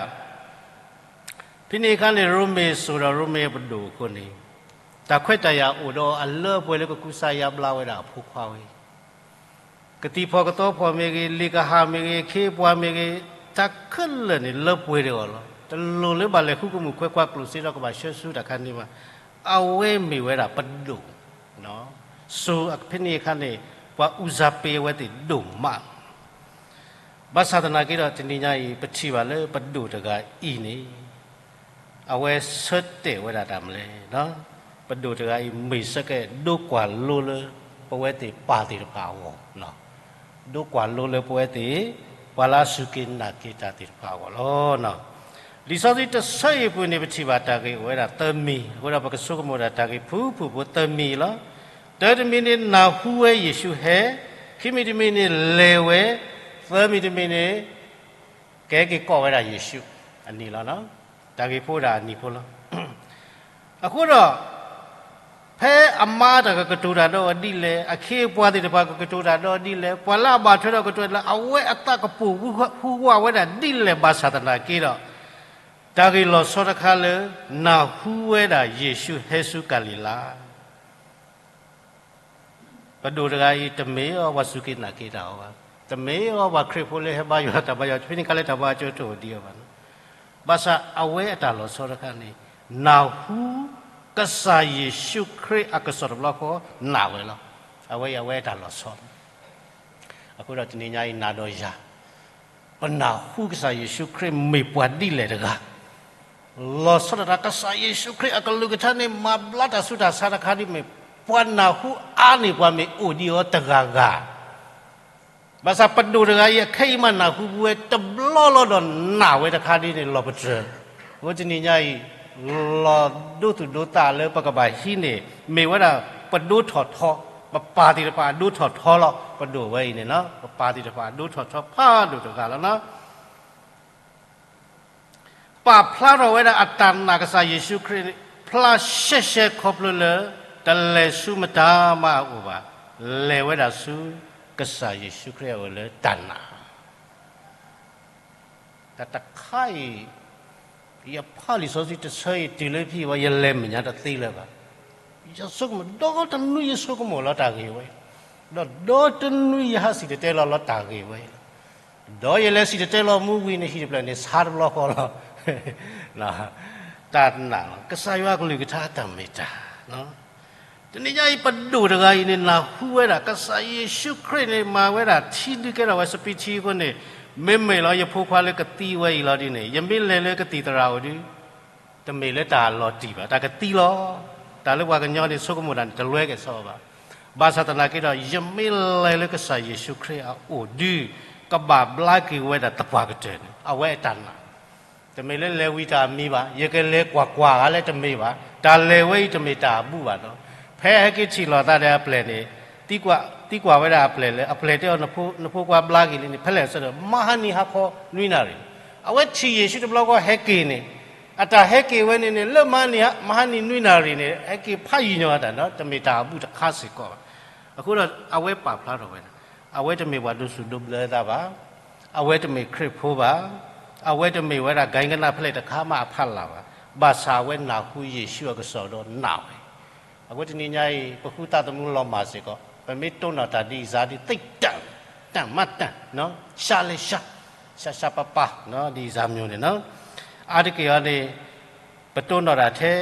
ဖဲန့ၣ်အခါန့ၣ် ရိမ့ၤစိၤဒီးရိမ့ၤအပဒိၣ်အဃိန့ၣ်, တၢ်ခွဲးတၢ်ယာ်အိၣ်ဒီးအလၢအပှဲၤလၢကကူစါယါဘျါဝဲဒၣ်အဖိခွါဝဲအံၤ ကသံၣ်ဖီၣ်ကသီဖီၣ်မ့ၢ်ဂ့ၤ, လ့ၣ်ကဟၣ်မ့ၢ်ဂ့ၤ, အခ့အပှၤမ့ၢ်ဂ့ၤ, တၢ်ခဲလၢာ်န့ၣ်လၢပှဲၤတဂ့ၤလီၤ. တလိၣ်လၢဘၣ်လဲၤဃုကမူၣ်ခွဲးကွၢ်ကျိၣ်စ့ဒီးကဘၣ်ဆှၢဆူတၢ်ခါန့ၣ်ဘၣ်. အဝဲမ့ၢ်ဝဲဒၣ်ပဒိၣ် စိၤဖဲန့ၣ်အခါန့ၣ် ပှၤအူစၢ်ပ့ၤအဝဲသ့ၣ်ဒိၣ်မး. ဘၣ်ဆၣ်သနာ်က့ဒီး တနံၤညါအံၤ ပထံၣ်ဘၣ်လၢပဒိၣ်တဂၤအံၤန့ၣ် အဝဲဆၢတဲာ်ဝဲဒၣ်တၢ်မနုၤလဲၣ်. ပဒိၣ်တဂၤအံၤ မ့ၢ်ဆၢကဲဒိကွၢ်လိလၢ ပဝဲသ့ၣ်ပၢ်သ့ၣ်တဖၣ်အဂီၢ်, ဒိကွၢ်လိလၢပဝဲသ့ၣ် ပှၤလၢအစူၢ်က့ၤနာ်က့ၤတၢ်သ့ၣ်တဖၣ်အဂီၢ်လီၤ. လံာ်စီဆှံတဆၢအံၤအပူၤန့ၣ် ပထံၣ်ဘၣ်တၢ်ဂ့ၢ်အိၣ်ဝဲဒၣ်သၢမံၤ, အဃိဒီးပကဆိကမိၣ်ဒၣ်တၢ်ဂ့ၢ်ဖုၣ်ဖုၣ်ဖိသၢမံၤလီၤ. တၢတမံၤန့ၣ် နၢ်ဟူဝဲယ့ၣ်ၡူးဟဲ, ခံမံၤတမံၤန့ၣ် လဲၤဝဲ, သၢမံၤတမံၤန့ၣ် ကဟဲက့ၤကိးဝဲဒၣ်ယ့ၣ်ၡူးအနံၤလီၤ. တၢ်ဂ့ၢ်ဖိဒၣ်အနံၤဖိလီၤ. အဃိဒီး ဖဲအမါတၢ်ကကတိၤတၢ်ဒီးအီၤဒ်လဲၣ်, အခ့အပှၤသ့ၣ်တဖၣ်ကကတိၤတၢ်ဒီးအီၤဒ်လဲၣ်, ပှၤလၢအဘၣ်ထွဲဒီးကတိၤလၢ အဝဲအသးကပိာ်ဟူးဝးဝဲဒၣ်ဒ်လဲၣ်ဘၣ်ဆၣ်သနာ်က့ဒီး တၢ်ဂ့ၢ်လီၤဆီတခါလၢ နၢ်ဟူဝဲဒၣ်ယ့ၣ်ၡူးဟဲဆူကၤလံၤလါ ပဒိၣ်တဂၤအံၤ တမ့ၢ်အီၤပှၤစူၢ်က့ၤနာ်က့ၤတၢ်အီၤဘၣ်, တမ့ၢ်အီၤပှၤခရံာ်ဖိလၢဟဲဘါယွၤတၢ်ဘါယွၤ ဖဲန့ၣ်ခါလၢတၢ်ဘါယွၤကၠိတအိၣ်ဒံးအီၤဘၣ်. ဘၣ်ဆၣ်အဝဲအတၢ်လီၤဆီတခါန့ၣ် နၢ်ဟူကစၢ်ယ့ၣ်ၡူးခရံာ်အကစီၣ်တဘျီဃီ နာ်ဝဲလီၤ. အဝဲအံၤအဝဲအတၢ်လီၤဆီ အဃိဒီးတနံၤညါအံၤ နၤဒီးယၤ ပနၢ်ဟူကစၢ်ယ့ၣ်ၡူးခရံာ်မ့ၢ်ပှၤဒ်လဲၣ်တဂၤ, လီၤဆီဒၣ်တၢ် ကစၢ်ယ့ၣ်ၡူးခရံာ်အကလုၢ်ကထါန့ၣ် မၤဘျါတၢ်ဆူးတၢ်ဆါတခါဒ်မ့ၢ် ပှၤနၢ်ဟူအါန့ၢ်ပှၤမ့ၢ်အိၣ်ဒံးအီၤတဂၤဂၤ, ဘၣ်ဆၣ်ပဒိၣ်တဂၤအံၤ အခဲအံၤမးနၢ်ဟူဝဲတဘျီလီၤဒီးနာ်ဝဲတခါဒ်န့ၣ် လီၤပတြၢၤ. အဃိတနံၤညါအံၤ လီၤဒိသူၣ်ဒိသးလၢပကဘၣ်ဟံးန့ၢ် မ့ၢ်ဝဲဒၣ်ပဒိထီၣ်ထီ, ပပၢ်သ့ၣ်တဖၣ်အဒိထီၣ်ထီလီၤ. ပဒိၣ်ဝဲအံၤန့ၣ် ပပၢ်သ့ၣ်တဖၣ်အဒိထီၣ်ထီဖးဒိၣ်တဂၤလီၤ. ပာ်ဖျါထီၣ်ဝဲဒၣ်အတၢ်နာ်ကစၢ်ယ့ၣ်ၡူးခရံာ်န့ၣ် ဖျါရှဲရှဲခီဖျိလၢ တလဲၤဆူမတၤမးအအိၣ်ဘၣ်, လဲၤဝဲဒၣ်ဆူကစၢ်ယ့ၣ်ၡူးခရံာ်အအိၣ်လၢတၢ်နာ် တၢ်တခါအံၤ ယဖးလံာ်စီဆှံတဆၢအံၤ တုၤလၢဖဲအံၤဝဲ ယလဲၤမဲာ်ညါတသ့လၢၤဘၣ်. ယဆိကမိၣ် ဒီတနွံယဆိကမိၣ်လီၤတၢ်ဂ့ၢ်ဝဲအံၤ, ဒီးဒီတနွံယဟးစံၣ်တဲၤတဲလီၤလီၤတၢ်ဂ့ၢ်ဝဲအံၤလီၤ. ဒီးယလဲၤစံၣ်တဲၤတဲလီၤမူဝံၤန့ၣ် ဟံၣ်တဖျၢၣ်န့ၣ် ဆါတဘျီဃီလီၤ. တၢ်နာ်လီၤ ကစၢ်ယွၤအကလုၢ်ကထါအတၢ်မ့ၢ်တၢ် တနံၤညါအံၤ ပဒိၣ်တဂၤအံၤန့ၣ် နၢ်ဟူဝဲဒၣ် ကစၢ်ယ့ၣ်ၡူးခရံာ်န့ၣ် မၤဝဲဒၣ်ထံဒုးကဲထီၣ်ဝဲစပံးထံအဃိန့ၣ်, မ့မ့ၢ်လီၤ ယဖိခွါလၢကသံဝဲအံၤလီၤဒ်န့ၣ် ယမ့ၢ်လဲၤလၢကသံၣ်သရၣ်အိၣ်ဒုး တမ့ၢ်လၢတၢ်လီၤတံၢ်ဘၣ်, တၢ်ကသံလီၤ. တၢ်လၢပှၤကညီန့ၣ် ဆိကမိၣ်တၢ်န့ၣ် တလွဲက့ၤစီဘၣ်. ဘၣ်ဆၣ်သနာ်က့ဒီး ယမ့ၢ်လဲၤလၢကစၢ်ယ့ၣ်ၡူးခရံာ်အအိၣ်ဒုး ကဘၣ်ဘျါက့ၤဝဲဒၣ်သပှၢ်ကတၢၢ်န့ၣ် အဝဲအတၢ်နာ် တမ့ၢ်လၢလဲၤဝံၤတၢ်အမံၤဘၣ်, ယကလဲၤကွၢ်ကွၢ်ဂၤလၢတမ့ၢ်ဘၣ်, တၢ်လဲၤဝဲအံၤတမ့ၢ်တၢ်အဘူးဘၣ်နီၤ. ဖဲဟဲက့ၤထံၣ်လိာ်သးဒီးအပျဲၢ်န့ၣ်, သံကွၢ်ဝဲဒၣ်အပျဲၢ်လၢ အပျဲၢ်တဲအီၤ နဖိခွါဘျါက့ၤလံန့ၣ် ဖဲလဲၣ်ဆၢဒီး မဟါနံၤဟါခီနွံနၣ်ရံၣ်, အဝဲထံၣ်ယ့ၣ်ၡူးတဘျီဃီဟဲက့ၤန့ၣ်, အတၢ်ဟဲက့ၤဝဲန့ၣ်န့ၣ် လၢမဟါနံၤနွံနၣ်ရံၣ်န့ၣ် ဟဲက့ၤဖးယံာ်ညီအတၢ်နီၤ, တမ့ၢ်တၢ်အဘူးတခါစ့ၢ်ကီးဘၣ်. အဃိဒီးအဝဲပာ်ဖျါထီၣ်ဝဲဒၣ် အဝဲတမ့ၢ်ပှၤဒိးစူၣ်ဒိးဘျၢသးဘၣ်, အဝဲတမ့ၢ်ခရံာ်ဖိဘၣ်, အဝဲတမ့ၢ်ဝဲဒၣ်ကဲကနၣ်ဖဲလဲၣ်တခါမးအဖီလာ်ဘၣ်, ဘၣ်ဆၣ်အဝဲနၢ်ဟူယ့ၣ်ၡူးအကစီၣ်ဒီးနာ်ဝဲ. အဃိတနံၤညါအံၤ ပဃုသးသမူလီၤမၢ်စ့ၢ်ကီး, ပမ့ၢ်တိၢ်နီၣ်တၢ်ဒ်အံၤစ့ၢ်ဒ် သ့တၢ်မးတၢ်, ရှါလဲၣ်ရှါ, ရှါရှါပၤပၤ ဒ်အံၤစ့ၢ်မ့ၢ်န့ၣ်နီၤ. အါတက့ၢ်အီၤန့ၣ် ပတိၢ်နီၣ်တၢ်ထဲ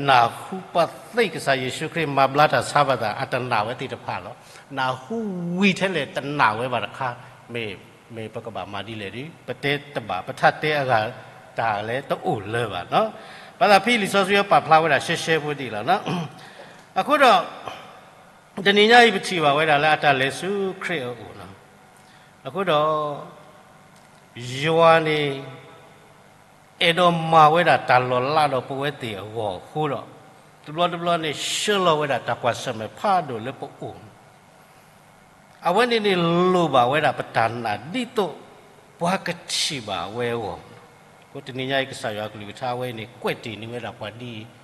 နၢ်ဟူပှၤသ့ၣ်ကစၢ်ယ့ၣ်ၡူးခရံာ်မၤဘျါတၢ်ဆါဘၣ်သး အတနာ်ဝဲသ့ၣ်တဖၣ်လီၤ. နၢ်ဟူဝံၤထဲလဲၣ်တနာ်ဝဲဘၣ်တခါ, မ့ၢ်ပကဘၣ်မၤဒ်လဲၣ်ဒီး ပတဲတဘၣ် ပထးတဲအဂၤတၢ်လဲၣ်တအိၣ်လၢၤဘၣ်နီၤ. ဘၣ်သးဖဲလံာ်စီဆှံပာ်ဖျါဝဲဒၣ်ရှဲရှဲဖိဒ်အံၤလီၤ. အဃိဒီး တနံၤညါအံၤပထံၣ်ဘၣ်ဝဲဒၣ်လၢအတၢ်လဲၤဆူခရံာ်အအိၣ်လီၤ. အဃိဒီး ယွၤန့ၣ် အဲၣ်ဒိးမၤဝဲဒၣ်တၢ်လီၤလးဒီးပဝဲသ့ၣ်အဂီၢ်အဃိဒီး တဘျီတဘျီန့ၣ် ဆှၢလီၤဝဲဒၣ်တၢ်ကွၢ်ဆၢၣ်မဲာ်ဖးဒိၣ်လၢပအိၣ် အဝဲန့ၣ်န့ၣ်လိၣ်ဘၣ်ဝဲဒၣ်ပတၢ်နာ်ဒ်သိး ပှၤကထံၣ်ဘၣ်ဝဲအဂီၢ်. အဃိတနံၤညါအံၤ ကစၢ်ယွၤအကလုၢ်ကထါဝဲအံၤန့ၣ် ကွဲးတ့ၢ်န့ၢ်ဝဲဒၣ်ပှၤဒ်အံၤ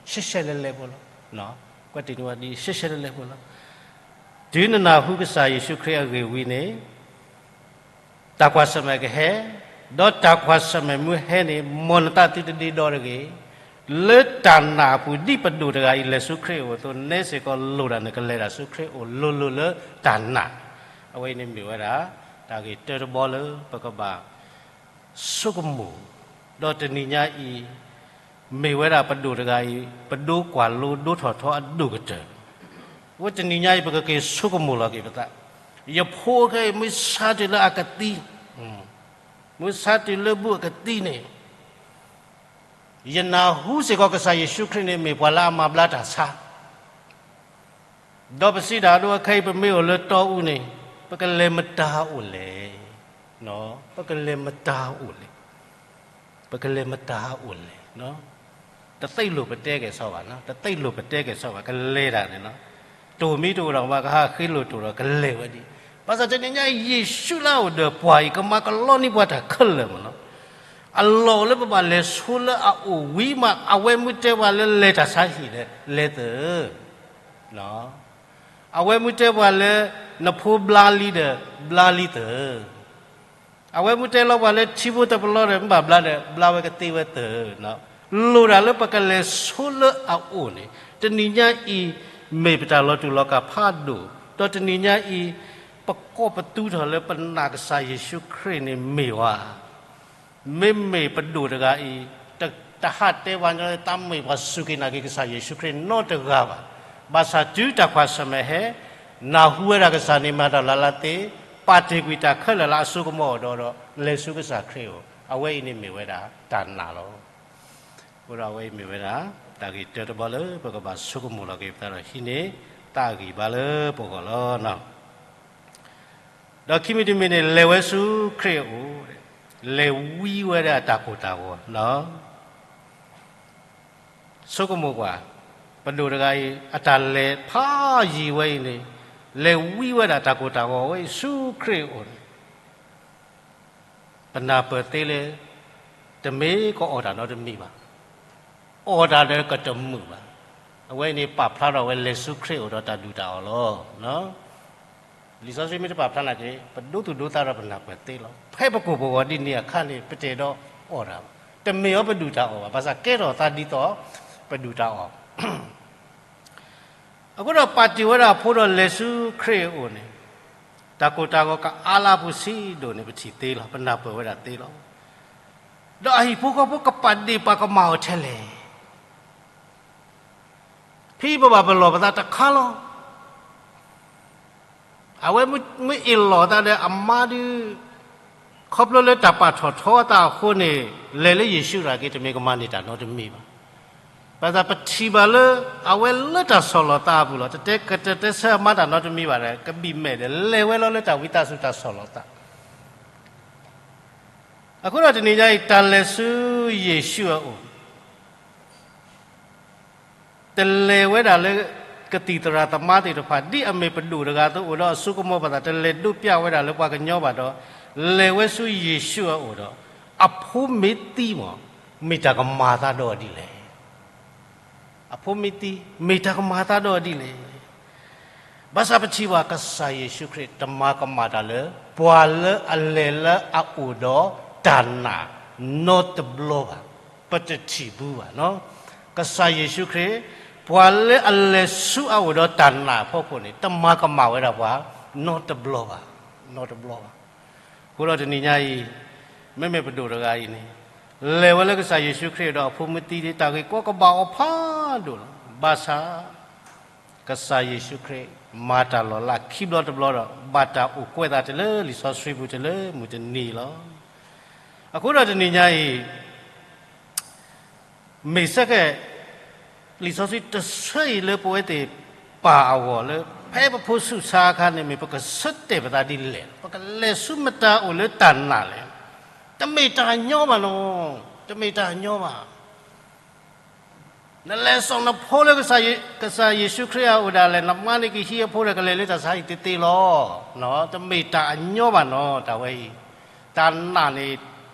ရှဲရှဲလဲၤလဲၤဖိလီၤ. ကွဲးတ့ၢ်န့ၢ်ဝဲဒ်အံၤ ရှဲရှဲလဲၤလဲၤဖိလီၤ. တုၤနနၢ်ဟူကစၢ်ယ့ၣ်ၡူးခရံာ်အဂ့ၢ်ဝံၤန့ၣ် တၢ်ကွၢ်ဆၢၣ်မဲာ်ကဟဲ, ဒီးတၢ်ကွၢ်ဆၢၣ်မဲာ်မ့ၢ်ဟဲန့ၣ် မ်နသးသုတဒ့ဒီတဂ့ၤ. လၢတၢ်နာ်အပူၤ ဒ်ပဒိၣ်တဂၤအံၤလဲၤဆူခရံာ်အအိၣ်အသိး နဲစ့ၢ်ကီးလိၣ်ဒၣ်နကလဲၤဒၣ်ဆူခရံာ်အအိၣ်လိၤလိၤလၢတၢ်နာ်. အဝဲအံၤန့ၣ်မ့ၢ်ဝဲဒၣ် တၢ်ဂ့ၢ်တၢတဘီလၢပကဘၣ် ဆိကမိၣ်, ဒီးတနံၤညါအံၤ မ့ၢ်ဝဲဒၣ်ပဒိၣ်တဂၤအံၤ ပဒိကွၢ်လိဒိထီၣ်ထီအဒိၣ်ကတၢၢ်. အဃိတနံၤညါအံၤ ပကက့ၤဆိကမိၣ်လီၤက့ၤပသး, ယဖိခဲအံၤ မ့ၢ်ဆါတုၤလၢအကသံ, မ့ၢ်ဆါတုၤလၢဘူၣ်အကသံန့ၣ်, ယနၢ်ဟူစ့ၢ်ကီးကစၢ်ယ့ၣ်ၡူးခရံာ်န့ၣ် မ့ၢ်ပှၤလၢအမၤဘျါတၢ်ဆါ ဒီးပစံးဒၣ်ဒိ အခဲအံၤ ပမ့ၢ်အိၣ်လၢတီအူန့ၣ် ပကလဲၤမတၤအိၣ်လဲၣ်. ပကလဲၤမတၤအိၣ်လဲၣ်. ပကလဲၤမတၤအိၣ်လဲၣ်. တသ့ၣ်လိၣ်ပတဲက့ၤဆီဘၣ်, တသ့ၣ်လိၣ်ပတဲက့ၤဆီဘၣ်, ကလဲၤတၢ်န့ၣ်လီၤ. တိၢ်မံတအိၣ်ဒီး ပှၤကဟးဃ့လိၣ်တိၢ်ဒီးကလဲၤဝဲဒ်, ဘၣ်ဆၣ်တနံၤညါအံၤ ယ့ၣ်ၡူးလၢအအိၣ်ဒီးပှၤအံၤ ကမၤကလီန့ၢ်ပှၤတၢ်ခဲလၢာ်မ့ၢ်လီၤ. အလီၢ်အိၣ်လၢပဘၣ်လဲၤဆိလၢအအိၣ်ဝံၤမး အဝဲမ့ၢ်တဲပှၤလၢလဲၤတၢ်ဆါဟံၣ်ဒီး လဲၤသၢ အဝဲမ့ၢ်တဲပှၤလၢ နဖိဘျါလံဒီး ဘျါလံသၢ. အဝဲမ့ၢ်တဲလီၤပှၤလၢထံဖိတပလီၢ်ဒီး မ့ၢ်ဘၣ်ဘျါဒီး ဘျါဝဲကသ့ဝဲသၢ, လိၣ်ဒၣ်လၢပကလဲၤဆိလၢအအိၣ်န့ၣ် တနံၤညါအံၤ မ့ၢ်ပတၢ်လီၤတူာ်လီၤကာ်ဖးဒိၣ်, ဒီးတနံၤညါအံၤ ပကိးပသူထီၣ်လၢပနာ်ကစၢ်ယ့ၣ်ၡူးခရံာ်န့ၣ်မ့ၢ်ဝဲ မ့မ့ၢ်ပဒိၣ်တဂၤအံၤ တ, တဟးတဲပှၤညီလၢတၢ်မ့ၢ်ပှၤစူၢ်က့ၤနာ်က့ၤကစၢ်ယ့ၣ်ၡူးခရံာ်နီတဂၤဘၣ်. ဘၣ်ဆၣ်တုၤတၢ်ကွၢ်ဆၢၣ်မဲာ်ဟဲ, နၢ်ဟူဝဲဒၣ်ကစၢ်န့ၣ်မၤတၢ်လၢ်လၢ်သ့, ပာ်တ့ၢ်ကွံာ်တၢ်ခဲလၢာ်လၢအစိကမီၤအီၤဒီး လဲၤဆူကစၢ်ခရံာ်အအိၣ်, အဝဲအံၤန့ၣ်မ့ၢ်ဝဲဒၣ်တၢ်နာ်လီၤ. အဃိဒီးအဝဲအံၤမ့ၢ်ဝဲဒၣ် တၢ်ဂ့ၢ်တၢတဘီလၢပကဘၣ်ဆိကမိၣ်လီၤက့ၤပသးဒီးဟံးန့ၢ် တၢ်ဂံၢ်ဘါလၢပဂီၢ်လီၤ. ဒီးခံမံၤတမံၤန့ၣ် လဲၤဝဲဆူခရံာ်အအိၣ်, လဲၤဝံဝဲဒၣ်အတၢ်ကိၢ်တၢ်ဂီၤ, ဆိကမိၣ်ကွၢ်, ပဒိၣ်တဂၤအံၤ အတၢ်လဲၤဖးယံၤဝဲအံၤန့ၣ် လဲၤဝံဝဲဒၣ်တၢ်ကိၢ်တၢ်ဂီၤဝဲအံၤဆူခရံာ်အအိၣ်န့ၣ် ပနၢ်ပၢၢ်သ့လၢ တမ့ၢ်ကအီၣ်တၢ်နီတမံၤဘၣ်, အီၣ်တၢ်ဒီးကတမုာ်ဘၣ်. အဝဲအံၤန့ၣ် ပာ်ဖျါထီၣ်ဝဲလဲၤဆူခရံာ်အအိၣ်ဒီးတၢ်ဒူၣ်တၢ်အီၣ်လီၤ. လံာ်စီဆှံမ့ၢ်တပာ်ဖျါနာ်က့ ပဒိသူၣ်ဒိသးဒီးပနၢ်ပၢၢ်သ့လီၤ. ဖဲပကိၢ်ပဂီၤဒ်န့ၣ်အခါန့ၣ် ပတအဲၣ်ဒိးအီၣ်တၢ်ဘၣ်, တမ့ၢ်အီၤပဒူၣ်တၢ်အီၣ်ဘၣ်, ဘၣ်ဆၣ်ကဲထီၣ်သးဒ်သိး ပဒူၣ်တၢ်အီၣ် အဃိဒီးပာ်တ့ၢ်ဝဲဒၣ်အဖိဒီးလဲၤဆူခရံာ်အအိၣ်န့ၣ်, တၢ်ကိၢ်တၢ်ဂီၤကအါလၢအပူၤဆံးဒိၣ်န့ၣ် ပထံၣ်သ့လီၤ, ပနၢ်ပၢၢ်ဝဲဒၣ်သ့လီၤ. ဒီးအဟံၣ်ဖိဃီဖိကပာ်ဒ့ၣ်ပာ်ကမၣ်အီၤထဲလဲၣ်. ဖဲပဘၣ်ပလီၢ်ပသးတခါလီၤ. အဝဲမ့ၢ်အ့ၣ်လိာ်သးဒီးအမါဒုး ခီဖျိလၢတၢ်ပာ်ထီၣ်ထီအသးအဃိန့ၣ် လဲၤလၢယ့ၣ်ၡူးတဂၤက့ၤ တမ့ၢ်ကမၤန့ၢ်တၢ်နီတမံၤဘၣ်. ဘၣ်ဆၣ်ပထံၣ်ဘၣ်လၢ အဝဲလၢတၢ်ဆီၣ်လီၤသးအပူၤလီၤ. တတဲကတတဲဆၢအမါတၢ်နီတမံၤဘၣ်ဒီး ကဘံၣ်မဲာ်ဒီး လဲၤဝဲလီၤလၢတၢ်ဝံသးစူၤတၢ်ဆီၣ်လီၤသး အဃိဒီးတနံၤညါအံၤ တၢ်လဲၤဆူယ့ၣ်ၡူးအအိၣ် တလဲၤဝဲဒၣ်လၢ ကသံၣ်သရၣ်သမါသ့ၣ်တဖၣ် ဒ်အမ့ၢ်ပဒိၣ်တဂၤအသိးအိၣ်ဒီးအစိကမီၤပသး တလဲၤဒိးပျးဝဲဒၣ်လၢပှၤကညီဘၣ်ဒီး လဲၤဝဲဆူယ့ၣ်ၡူးအအိၣ်ဒီး အဖိမ့ၢ်သံမး မ့ၢ်တၢ်ကမၤအသးဒီးအီၤဒ်လဲၣ်. အဖိမ့ၢ်သံ မ့ၢ်တၢ်ကမၤအသးဒီးအီၤဒ်လဲၣ်. ဘၣ်ဆၣ်ပထံၣ်ဘၣ်ကစၢ်ယ့ၣ်ၡူးခရံာ် တမၤကမၣ်တၢ်လၢ ပှၤလၢအလဲၤလၢအအိၣ်ဒီးတၢ်နာ်နီတဘျီဘၣ်, ပတထံၣ်ဘူးဘၣ်. ကစၢ်ယ့ၣ်ၡူးခရံာ် ပှၤလၢအလဲၤဆူအအိၣ်ဒီးတၢ်နာ်အဖီခိၣ်န့ၣ် တမၤကမၣ်ဝဲဒၣ်ပှၤနီတဘျီဘၣ်, နီတဘျီဘၣ်. အဃိဒီးတနံၤညါအံၤ မ့မ့ၢ်ပဒိၣ်တဂၤအံၤန့ၣ် လဲၤဝဲလၢကစၢ်ယ့ၣ်ၡူးခရံာ်ဒီးအဖိမုၢ်သံဒ်တၢ်ဂ့ၢ်ကီကဘၣ်အီၤဖးဒိၣ်လီၤ. ဘၣ်ဆၣ် ကစၢ်ယ့ၣ်ၡူးခရံာ် မၤတၢ်လီၤလးခံဘျီတဘျီဒီး ဘၣ်တၢ်အိၣ်ကွဲးသးတလၢလံာ်စီဆှံပူၤတလၢမုၢ်တနံၤလီၤ. အဃိဒီးတနံၤညါအံၤ မ့ၢ်စ့ၢ်ကီး လံာ်စီဆှံတဆၢအံၤလၢပဝဲသ့ၣ်ပာ်အဂီၢ်လၢ ဖဲပဖိဆူၣ်ဆါအခါန့ၣ်မ့ၢ် ပကဆၢတဲာ်ပသးဒ်လဲၣ်, ပကလဲၤဆူမတၤအိၣ်လၢတၢ်နာ်လဲၣ်. တမ့ၢ်တၢ်ညီဘၣ်နီၤ, တမ့ၢ်တၢ်ညီဘၣ်. နလဲၤစိာ်နဖိလၢကစၢ်ယ့ၣ်ၡူးခရံာ်အအိၣ်ဒၣ်လဲာ်, နမါန့ၣ်ကဟံးအဖိဒီးကလဲၤလၢတၢ်ဆါဟံၣ်သ့သ့လီၤ. တမ့ၢ်တၢ်အညီဘၣ်နီၤ, တၢ်ဝဲအံၤ, တၢ်နာ်န့ၣ်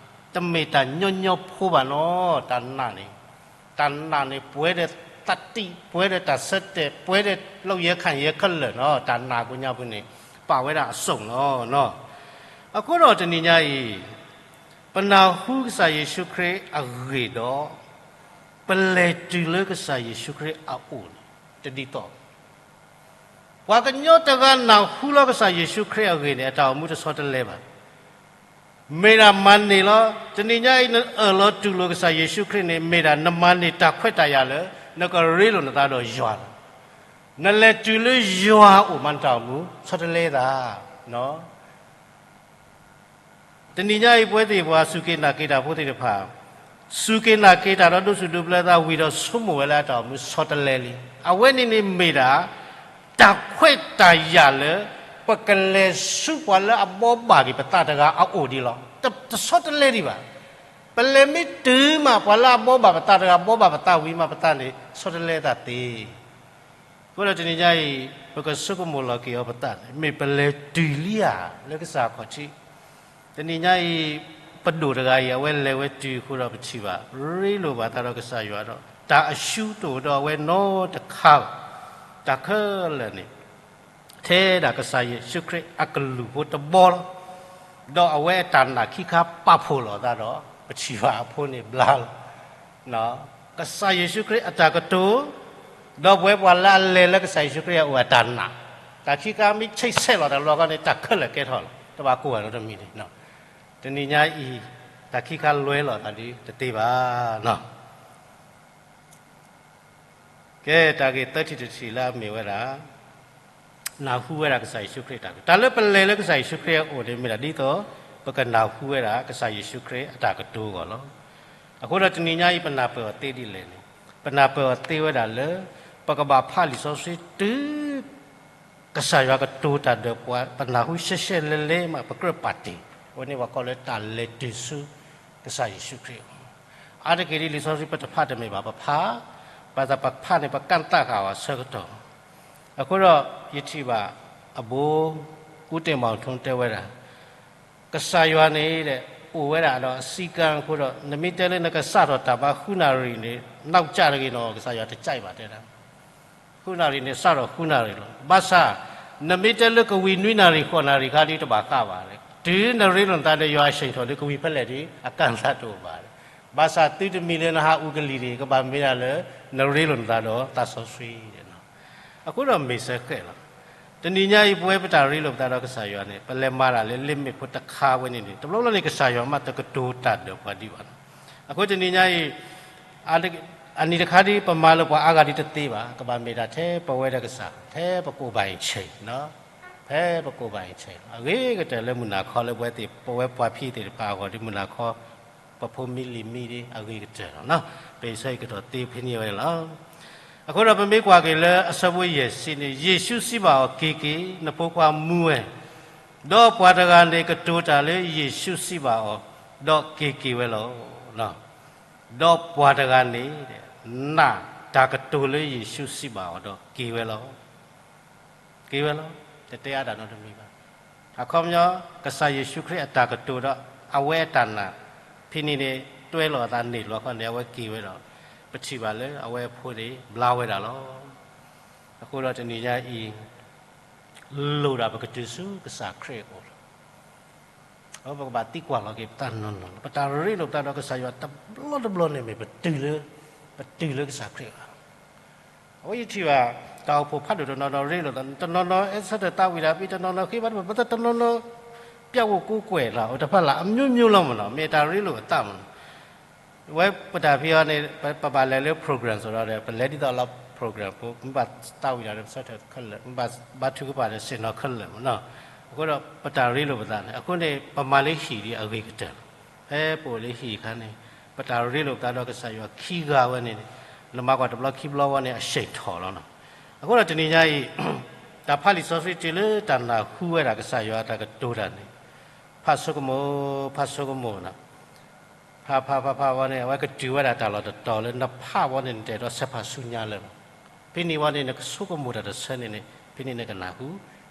တမ့ၢ်တၢ်ညီညီဖိဘၣ်နီၤ, တၢ်နာ်န့ၣ်, တၢ်နာ်န့ၣ် ပှဲၤဒီးသးတံၢ်, ပှဲၤဒီးတၢ်ဆၢတဲာ်, ပှဲၤဒီးလီၢ်ယဲၢ်ခၣ်ယဲၢ်ခဲလၢာ်နီၤ, တၢ်နာ်ကိညါပူၤန့ၣ် ပာ်ဝဲဒၣ်အစိၣ်နီၤ. အဃိဒီးတနံၤညါအံၤ ပနၢ်ဟူကစၢ်ယ့ၣ်ၡူးခရံာ်အဂ့ၢ်ဒီး ပလဲၤတုၤလၢကစၢ်ယ့ၣ်ၡူးခရံာ်အအိၣ်န့ၣ် တဒ်သိး ပှၤကညီတဂၤနၢ်ဟူလီၤကစၢ်ယ့ၣ်ၡူးခရံာ်အဂ့ၢ်န့ၣ် အတၢ်အိၣ်မူတဆီတလဲဘၣ်. မ့ၢ်ဒၣ်မၤန့ၢ်လီၤ, တနံၤညါအံၤ နအၢၣ်လီၤတူၢ်လိာ်ကစၢ်ယ့ၣ်ၡူးခရံာ်န့ၣ် မ့ၢ်ဒၣ်နမၤန့ၢ်တၢ်ခွဲးတၢ်ယာ်လၢ နကရ့လိာ်နသးဒီးယွၤလီၤ. နလဲၤတုၤလၢယွၤအအိၣ်မး နတၢ်အိၣ်မူဆီတလဲသး တနံၤညါအံၤ ပဝဲသ့ၣ်ပှၤစူၢ်က့ၤနာ်က့ၤတၢ်ဖိသ့ၣ်တဖၣ် စူၢ်က့ၤနာ်က့ၤတၢ်ဒီးဒိးဆူၣ်ဒိးဘျၢသးဝံၤဒီး ဆိကမိၣ်ဝဲလၢအတၢ်အိၣ်မူဆီတလဲလံ. အဝဲန့ၣ်န့ၣ်မ့ၢ်ဒၣ် တၢ်ခွဲးတၢ်ယာ်လၢ ပကလဲၤဆူပှၤလၢအဘီဘၣ်က့ၤပသးတဂၤအအိၣ်ဒံးလီၤ. တဆီတလဲဒံးဘၣ်. ပလဲၤမ့ၢ်တုၤမး ပှၤလၢအဘီဘၣ်ပသးတဂၤ ဘီဘၣ်ပသးဝံၤမး ပသးန့ၣ် ဆီတလဲသးသ့ အဃိဒီးတနံၤညါအံၤ ပကဆိကမိၣ်လီၤက့ၤအီၤပသးန့ၣ် မ့ၢ်ပလဲၤတုၤလံဧါ လၢကစၢ်အခီၣ်ထံး. တနံၤညါအံၤ ပဒိၣ်တဂၤအံၤ အဝဲလဲၤဝဲတုၤအဃိဒီး ပထံၣ်ဘၣ် ရ့လိာ်ဘၣ်သးဒီးကစၢ်ယွၤဒီး တၢ်အၡူတအိၣ်ဒီးအဝဲနီတခါဘၣ်. တၢ်ခဲလၢာ်န့ၣ် ထဲဒၣ်ကစၢ်ယ့ၣ်ၡူးခရံာ်အကလုၢ်ဖိတဘီလီၤ. ဒီးအဝဲအတၢ်နာ်ခံခါပာ်ဖှိၣ်လိာ်သးဒီး ပထံၣ်ဘၣ်အဖိန့ၣ်ဘျါလီၤ. ကစၢ်ယ့ၣ်ၡူးခရံာ်အတၢ်ကတိၤ, ဒီးပဝဲပှၤလၢအလဲၤလၢကစၢ်ယ့ၣ်ၡူးခရံာ်အအိၣ်အတၢ်နာ်, တၢ်ခံခါမ့ၢ်ဆံးဆဲးလိာ်တၢ်လီၤခီန့ၣ် တၢ်ခဲလၢာ်ကဲထီၣ်လီၤ. တဘၣ်ကိၢ်ဂၤနီတမံၤန့ၣ်, တနံၤညါအံၤ တၢ်ခံခါလွဲလိာ်သးဒ်တသ့ဘၣ်. ကဲ တၢ်ဂ့ၢ်သၢထံၣ်တထံၣ်လၢအမ့ၢ်ဝဲဒၣ် နၢ်ဟူဝဲဒၣ်ကစၢ်ယ့ၣ်ၡူးခရံာ်အတၢ်ကတိၤ, တၢ်လၢပလဲၤလၢကစၢ်ယ့ၣ်ၡူးခရံာ်အအိၣ်န့ၣ် မ့ၢ်ဒၣ်ဒ်သိး ပကနၢ်ဟူဝဲဒၣ်ကစၢ်ယ့ၣ်ၡူးခရံာ်အတၢ်ကတိၤအဂီၢ်လီၤ. အဃိဒီးတနံၤညါအံၤ ပနၢ်ပၢၢ်အီၤသ့ဒ်လဲၣ်န့ၣ်, ပနၢ်ပၢၢ်အီၤသ့ဝဲဒၣ်လၢ ပကဘၣ်ဖးလံာ်စီဆှံတုၤ ကစၢ်ယွၤကတိၤတၢ်ဒီးပှၤ ပနၢ်ဟူရှဲရှဲလဲလဲမး ပကြၢးပာ်တ့ၢ်, အဝဲန့ၣ်ပှၤကိးလၢတၢ်လဲၤတုၤဆူကစၢ်ယ့ၣ်ၡူးခရံာ်အအိၣ်. အါတက့ၢ်ဒ်လံာ်စီဆှံပတဖးတမ့ၢ်ဘၣ် ပဖး, ဘၣ်ဆၣ်ပဖးန့ၣ် ပကၣ်သးဃာ်အီၤအဆၢကတီၢ်. အဃိဒီးယထံၣ်ဘၣ်အဘိ ကူတ့ၢ်မီၤထူတဲဝဲဒၣ် ကစၢ်ယွၤန့ၣ် အိၣ်ဝဲဒၣ်ဒီးအစည်းကမ်းအဃိဒီး နမ့ၢ်တဲလၢနကစးထီၣ်တၢ်ဘါဃုနၣ်ရံၣ်န့ၣ် နောက်ကျတဂ့ၤနီၤ ကစၢ်ယွၤတကြိုက်ဘၣ်တဲဒၣ် ဃုနၣ်ရံၣ်န့ၣ်စးထီၣ်ဃုနၣ်ရံၣ်လီၤ. ဘၣ်ဆၣ် နမ့ၢ်တဲလၢကဝံၤနွံနၣ်ရံၣ်ဃိးနၣ်ရံၣ်ခါဒ်တဘၣ်ဃးဘၣ်. တုၤနရ့လိာ်နသးဒီးယွၤအဆ့ၣ်ထီၣ်ဒီး ကဝံၤဖဲလဲၣ်ဒ်အကၣ်သးတအိၣ်ဘၣ်. ဘၣ်ဆၣ်သုတမံၤလၢနဟးအူကလံၤန့ၣ် ကဘၣ်မ့ၢ်ဒၣ်လၢ နရ့လိာ်နသးဒီးသးစီဆှံ အဃိဒီးမ့ၢ်စ့ၢ်ကီးလီၤ. တနံၤညါအံၤ ပဝဲပတၢ်ရ့လိာ်ပသးဒီးကစၢ်ယွၤန့ၣ် ပလဲၤမၤတၢ်လၢလ့မ့ၣ်ဖိတခါဝဲန့ၣ်န့ၣ် တဘျီဘျီန့ၣ် ကစၢ်ယွၤမးတကတိၤတၢ်ဒီးပှၤဒံးဘၣ်. အဃိတနံၤညါအံၤ အနံၤတခါဒ်ပမၤလၢပှၤအါဂၤဒ်တသ့ဘၣ်, ကဘၣ်မ့ၢ်ဒၣ်ထဲပဝဲဒီးကစၢ် ထဲပကိးဘၣ်အံၤဆ့ၣ်, ထဲပကိးဘၣ်အံၤဆ့ၣ်လီၤ. အဂ့ၤကတၢၢ်လၢမုၢ်နၤခီလၢပဝဲသ့ၣ် ပဝဲပှၤဖံးသ့ၣ်တဖၣ်အဂီၢ်ဒ်မုၢ်နၤခီ ပဖိမ့ၢ်လံၤမံဒီးအဂ့ၤကတၢၢ်လီၤ. ပအံၤဆၢကတီၢ်သ့ဖဲန့ၣ်ဝဲလီၤ. အဃိဒီးပမ့ၢ်ကွၢ်က့ၤလၢအဆၢဖိယဲၢ်ဆံန့ၣ် ယ့ၣ်ၡူးစံးဘၣ်အီၤ က့ၤက့ၤ, နဖိခွါမူဝဲ, ဒီးပှၤတဂၤန့ၣ်ကတိၤတၢ်လၢယ့ၣ်ၡူးစံးဘၣ်အီၤ, ဒီးက့ၤက့ၤဝဲလီၤ. ဒီးပှၤတဂၤန့ၣ် နာ်တၢ်ကတိၤလၢယ့ၣ်ၡူးစံးဘၣ်အီၤဒီးက့ၤဝဲလီၤ. က့ၤဝဲလီၤ. တတဲအါတၢ်နီတမံၤဘၣ်. အခီပညီ ကစၢ်ယ့ၣ်ၡူးခရံာ်အတၢ်ကတိၤဒီး အဝဲအတၢ်နာ် ဖဲန့ၣ်န့ၣ် တွဲလီၤအသးန့ၣ်လီၤခီန့ၣ် အဝဲက့ၤဝဲဒီး ပထံၣ်ဘၣ်လၢအဝဲအဖိန့ၣ် ဘျါဝဲဒၣ်လီၤ. အဃိဒီးတနံၤညါအံၤ လိၣ်ဒၣ်ပကတုၤဆူကစၢ်ခရံာ်အအိၣ်လီၤ. အဝဲပကဘၣ်သံကွၢ်လီၤက့ၤပသးနီၢ်နီၢ်လီၤ. ပတၢ်ရ့လိာ်ပသးဒီးကစၢ်ယွၤတဘျီတဘျီန့ၣ်မ့ၢ် ပတုၤလၢ, ပတုၤလၢကစၢ်ခရံာ်ဘၣ်. အဝဲယထံၣ်ဘၣ် တၢ်အိၣ်ဖှိၣ်ဖးဒိၣ်တနီၤနီၤရ့လိာ်သး, တနီၤနီၤအဲၣ်ဆၢထၢၣ်သးဝံၣ်တၢ်ဖံး, တနီၤနီၤဃ့ဘါထုကဖၣ်, တနီၤနီၤ ပျၢ်ဝိၣ်ကူကွဲၢ်လီၤ, အိၣ်တဖၣ်လၢအမျိုးမျိုးလီၤမ့ၢ်နီၤ, မ့ၢ်တၢ်ရ့လိာ်အသးမ့ၢ်နီၤ. ဝဲပတၢ်ဖံးအီၤန့ၣ် ပဘၣ်လဲၤလၢ program စ့ၢ်ဒီး ပလဲၤဒ်သိးလၢ program ဖိ, မ့ၢ်ဘၣ်သးဝံၣ်တၢ်ဒီးဆၢထၢၣ်ခဲလၢာ်, မ့ၢ်ဘၣ်ထုကဖၣ်ဒီးဆ့ၣ်နီၤခဲလၢာ်မ့ၢ်နီၤ. အဃိဒီးပတၢ်ရ့လိာ်ပသးန့ၣ် အဃိန့ၣ် ပမၤလၢဟံၣ်ဒ်အဂ့ၤကတၢၢ်လီၤ. ဖဲပအိၣ်လၢဟံၣ်အခါန့ၣ် ပတၢ်ရ့လိာ်ပသးဒီးကစၢ်ယွၤခံဂၤဝဲန့ၣ် နမၤကွၢ်တဘျီခံဘျီဝဲန့ၣ် အဆ့ၣ်ထီၣ်လီၤနီၤ. အဃိဒီးတနံၤညါအံၤ တၢ်ဖးလံာ်စီဆှံတုၤလၢတၢ်နၢ်ဟူဝဲဒၣ်ကစၢ်ယွၤအတၢ်ကတိၤတၢ်န့ၣ် ဖးဆိကမိၣ်, ဖးဆိကမိၣ်နီၤ. ဖးဖးဖးဖးဝဲန့ၣ် အဝဲကတုၤဝဲဒၣ်တၢ်လီၢ်တတီၤလၢနဖးဝဲန့ၣ် နတအဲၣ်ဒိးဆဲးဖးဆူညါလၢၤဘၣ်. ဖဲန့ၣ်ဝဲန့ၣ် နကဆိကမိၣ်တၢ်တဆၢန့ၣ်န့ၣ် ဖဲန့ၣ်နကနၢ်ဟူ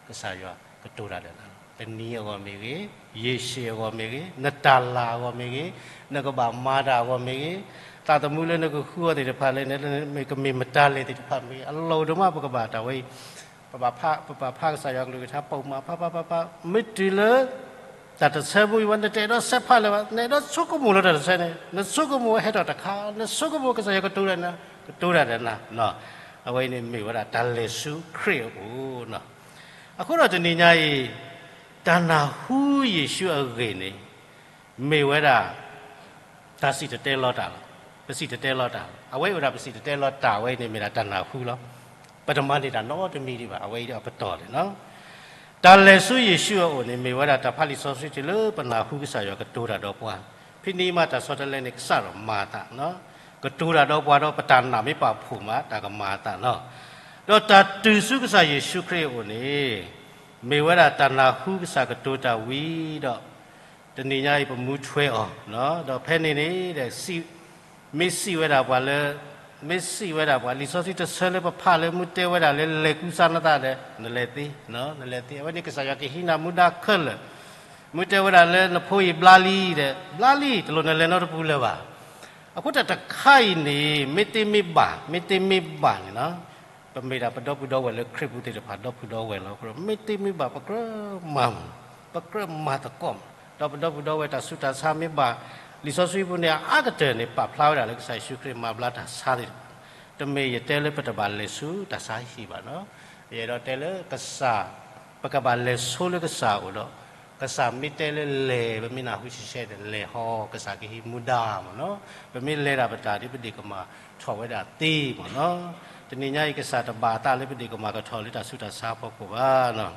ကစၢ်ယွၤကတိၤတၢ်ဒီးနၤလီၤ. တနံၤအဂီၢ်မ့ၢ်ဂ့ၤ, ယ့ၢ်ၡ့ၣ်အဂီၢ်မ့ၢ်ဂ့ၤ, နတၢ်လၢ်အဂီၢ်မ့ၢ်ဂ့ၤ, နကဘၣ်မၤတၢ်အဂီၢ်မ့ၢ်ဂ့ၤ, သးသမူလၢနကဃုအီၤသ့ၣ်တဖၣ်လၢ မ့ၢ်ကမ့ၢ်မတၤလဲၣ်သ့ၣ်တဖၣ်မ့ၢ်ဂ့ၤ, အလီၢ်အိၣ်ဒိၣ်မး ပကဘၣ်တၢ်ဝဲအံၤ ပဘၣ်ဖး, ပဘၣ်ဖးကစၢ်ယွၤကလုၢ်ကထါပိာ်မး ဖးဖးဖးဖး, မ့ၢ်တုၤလၢ တၢ်တဆၢမူအံၤဝဲ နတအဲၣ်ဒိးဆဲးဖးလၢၤဘၣ်, နအဲၣ်ဒိးဆိကမိၣ်လၢတၢ်တဆၢန့ၣ် နဆိကမိၣ်ဝဲဟဲထီၣ်တခါ, နဆိကမိၣ်ကစၢ်ယွၤကတိၤတၢ်ဒီးနၤ, ကတိၤတၢ်ဒီးနၤ. အဝဲအံၤန့ၣ်မ့ၢ်ဝဲဒၣ်တၢ်လဲၤဆူခရံာ်အအိၣ်နီၤ. အဃိဒီးတနံၤညါအံၤ တၢ်နၢ်ဟူယ့ၣ်ၡူးအဂ့ၢ်န့ၣ် မ့ၢ်ဝဲဒၣ် တၢ်စံၣ်တဲၤတဲလီၤတၢ်လီၤ. ပစံၣ်တဲၤတဲလီၤတၢ်လီၤ. အဝဲအံၤအိၣ်ဒၣ်ပစံၣ်တဲၤတဲလီၤတၢ်ဝဲအံၤန့ၣ် မ့ၢ်ဒၣ်တၢ်နၢ်ဟူလီၤ. ပတမၤန့ၢ်တၢ်နီတမံၤဒံးဘၣ်. အဝဲအံၤဒ်အပတီၢ်န့ၣ်လီၤ. တၢ်လဲၤဆူယ့ၣ်ၡူးအအိၣ်န့ၣ် မ့ၢ်ဝဲဒၣ်တၢ်ဖးလံာ်စီဆှံတုၤလၢပနၢ်ဟူကစၢ်ယွၤကတိၤတၢ်ဒီးပှၤ. ဖဲန့ၣ်မးတၢ်ဆီတလဲန့ၣ် ကစးထီၣ်မၤအသး, ကတိၤတၢ်ဒီးပှၤဒီးပတၢ်နာ်မ့ၢ်ပာ်ဖှိၣ်မး တၢ်ကမၤအသးလီၤ. ဒီးတၢ်တုၤဆူကစၢ်ယ့ၣ်ၡူးခရံာ်အအိၣ်န့ၣ် မ့ၢ်ဝဲဒၣ်တၢ်နၢ်ဟူကစၢ်ကတိၤတၢ်ဝံၤဒီး တနံၤညါအံၤပမူထွဲအီၤ, ဒီးဖဲန့ၣ်န့ၣ် မ့ၢ်စံးဝဲဒၣ်ပှၤလၢ, မ့ၢ်စံးဝဲဒၣ်ပှၤ လံာ်စီဆှံတဆၢလၢပဖးလၢမူတဲဝဲဒၣ်လၢ လဲၤကူစါနသးဒီး နလဲၤသ့, နလဲၤသ့. အဝဲန့ၣ်ကစၢ်ယွၤကဟံးနၤမူဒါခဲလၢာ်, မူတဲဝဲဒၣ်လၢနဖိအံၤဘျါလံဒီး ဘျါလံ တလိၣ်နလဲၤနီတပူၤလၢၤဘၣ်. အဃိတၢ်တခါအံၤန့ၣ် မ့ၢ်တမ့ၢ်ဘၣ်, မ့ၢ်တမ့ၢ်ဘၣ်န့ၣ်လီၤ. ပမ့ၢ်ဒၣ်ပဒီပုၢ်ဒီဝဲၢ်လၢခရံာ်ပူၤသ့ၣ်တဖၣ် ဒီပုၢ်ဒီဝဲၢ်လီၤ. အဃိဒီး မ့ၢ်တမ့ၢ်ဘၣ် ပကြၢးမၤမၢ်, ပကြၢးမၤသကိးမၢ်. ဒီးပဒီပုၢ်ဒီဝဲၢ်တၢ်ဆူးတၢ်ဆါမ့ၢ်ဘၣ် လံာ်စီဆှံပူၤန့ၣ် အါကတၢၢ်န့ၣ် ပာ်ဖျါဝဲဒၣ်လၢကစၢ်ယ့ၣ်ၡူးခရံာ်မၤဘျါတၢ်ဆါသ့ၣ်တဖၣ်, တမ့ၢ်ယတဲလၢပတဘၣ်လဲၤဆူတၢ်ဆါဟံၣ်ဘၣ်နီၤ. ယအဲၣ်ဒိးတဲလၢကစၢ် ပကဘၣ်လဲၤဆူလၢကစၢ်အအိၣ်ဒီး ကစၢ်မ့ၢ်တဲလၢလဲၤ ပမ့ၢ်နၢ်ဟူဆဲးဆဲးန့ၣ် လဲၤဟီ ကစၢ်ကဟံးမူဒါမ့ၢ်နီၤ. ပမ့ၢ်လဲၤတၢ်ပတၢ်ဒ်ပဒ့ၣ်ကမၢ်ထီၣ်ဝဲဒၣ်သ့မ့ၢ်နီၤ. တနံၤညါအံၤ ကစၢ်တဘၣ်အသးလၢပဒ့ၣ်ကမၢ်ကထီၣ်လၢတၢ်ဆူးတၢ်ဆါအဖီခိၣ်ဘၣ်နီၤ.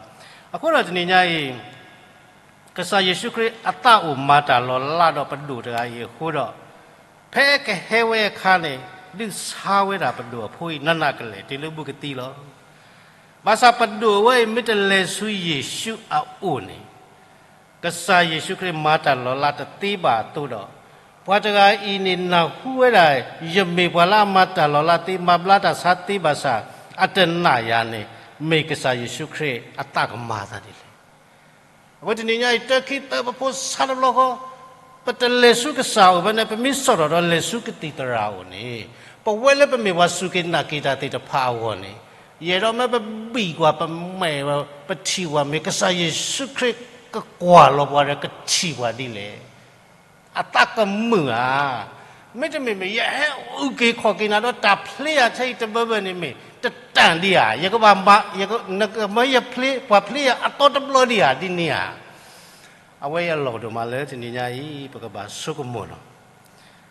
အဃိဒီးတနံၤညါအံၤ ကစၢ်ယ့ၣ်ၡူးခရံာ်အသးအိၣ်မၤတၢ်လီၤလးဒီးပဒိၣ်တဂၤအံၤအဃိဒီး ဖဲကဟဲဝဲအခါန့ၣ် ဒုးဆါဝဲဒၣ်ပဒိၣ်အဖိအံၤ နးနးကလဲာ်တုၤလၢဘူးကသံလီၤ. ဘၣ်ဆၣ်ပဒိၣ်အဝဲအံၤ မ့ၢ်တလဲၤဆူယ့ၣ်ၡူးအအိၣ်န့ၣ် ကစၢ်ယ့ၣ်ၡူးခရံာ်မၤတၢ်လီၤလးတသ့ဘၣ်အသိးဒီး ပှၤတဂၤအံၤန့ၣ် နၢ်ဟူဝဲဒၣ် ယမ့ၢ်ပှၤလၢအမၤတၢ်လီၤလးသ့ မၤဘျါတၢ်ဆါသ့ဘၣ်ဆၣ် အတနာ်ယၤန့ၣ် မ့ၢ်ကစၢ်ယ့ၣ်ၡူးခရံာ်အသးကမၤအသးဒ်လဲၣ်. အဝဲတနံၤညါအံၤ တၢ်ခံသၢပဖိဆါတဘျီဃီ ပတလဲၤဆူကစၢ်အအိၣ်ဖဲန့ၣ် ပမ့ၢ်စိာ်ထီၣ်ဒီးလဲၤဆူကသံၣ်သရၣ်အအိၣ်န့ၣ် ပဝဲလၢပမ့ၢ်ပှၤစူၢ်က့ၤနာ်က့ၤတၢ်သ့ၣ်တဖၣ်အဂီၢ်န့ၣ် ယအဲၣ်ဒိးမ့ၢ်ပဘံၣ်ကွၢ်ပမဲာ်ဝဲ ပထံၣ်ပှၤမ့ၢ်ကစၢ်ယ့ၣ်ၡူးခရံာ်ကကွၢ်လီၤပှၤဒီးကထံၣ်ပှၤဒ်လဲၣ်. အသးကမုာ်ဧါ. မ့တမ့ၢ်မ့ၢ် ယဟဲအုၣ်က့ၤခီၣ်က့ၤနၤဒီးတၢ်ဖျ့ယၤထဲအံၤတဘၢဘၢန့ၣ်မ့ၢ် တတၢ်ဒံးဧါ. ယကဘၣ်မၤ နကမၢယဖျ့ ပှၤဖျ့ယၤအသီတဘျီဒံးဧါ ဒ်န့ၣ်ဧါ. အဝဲအံၤအလီၢ်ဒိၣ်မးလၢတနံၤညါအံၤ ပကဘၣ်ဆိကမိၣ်လီၤ.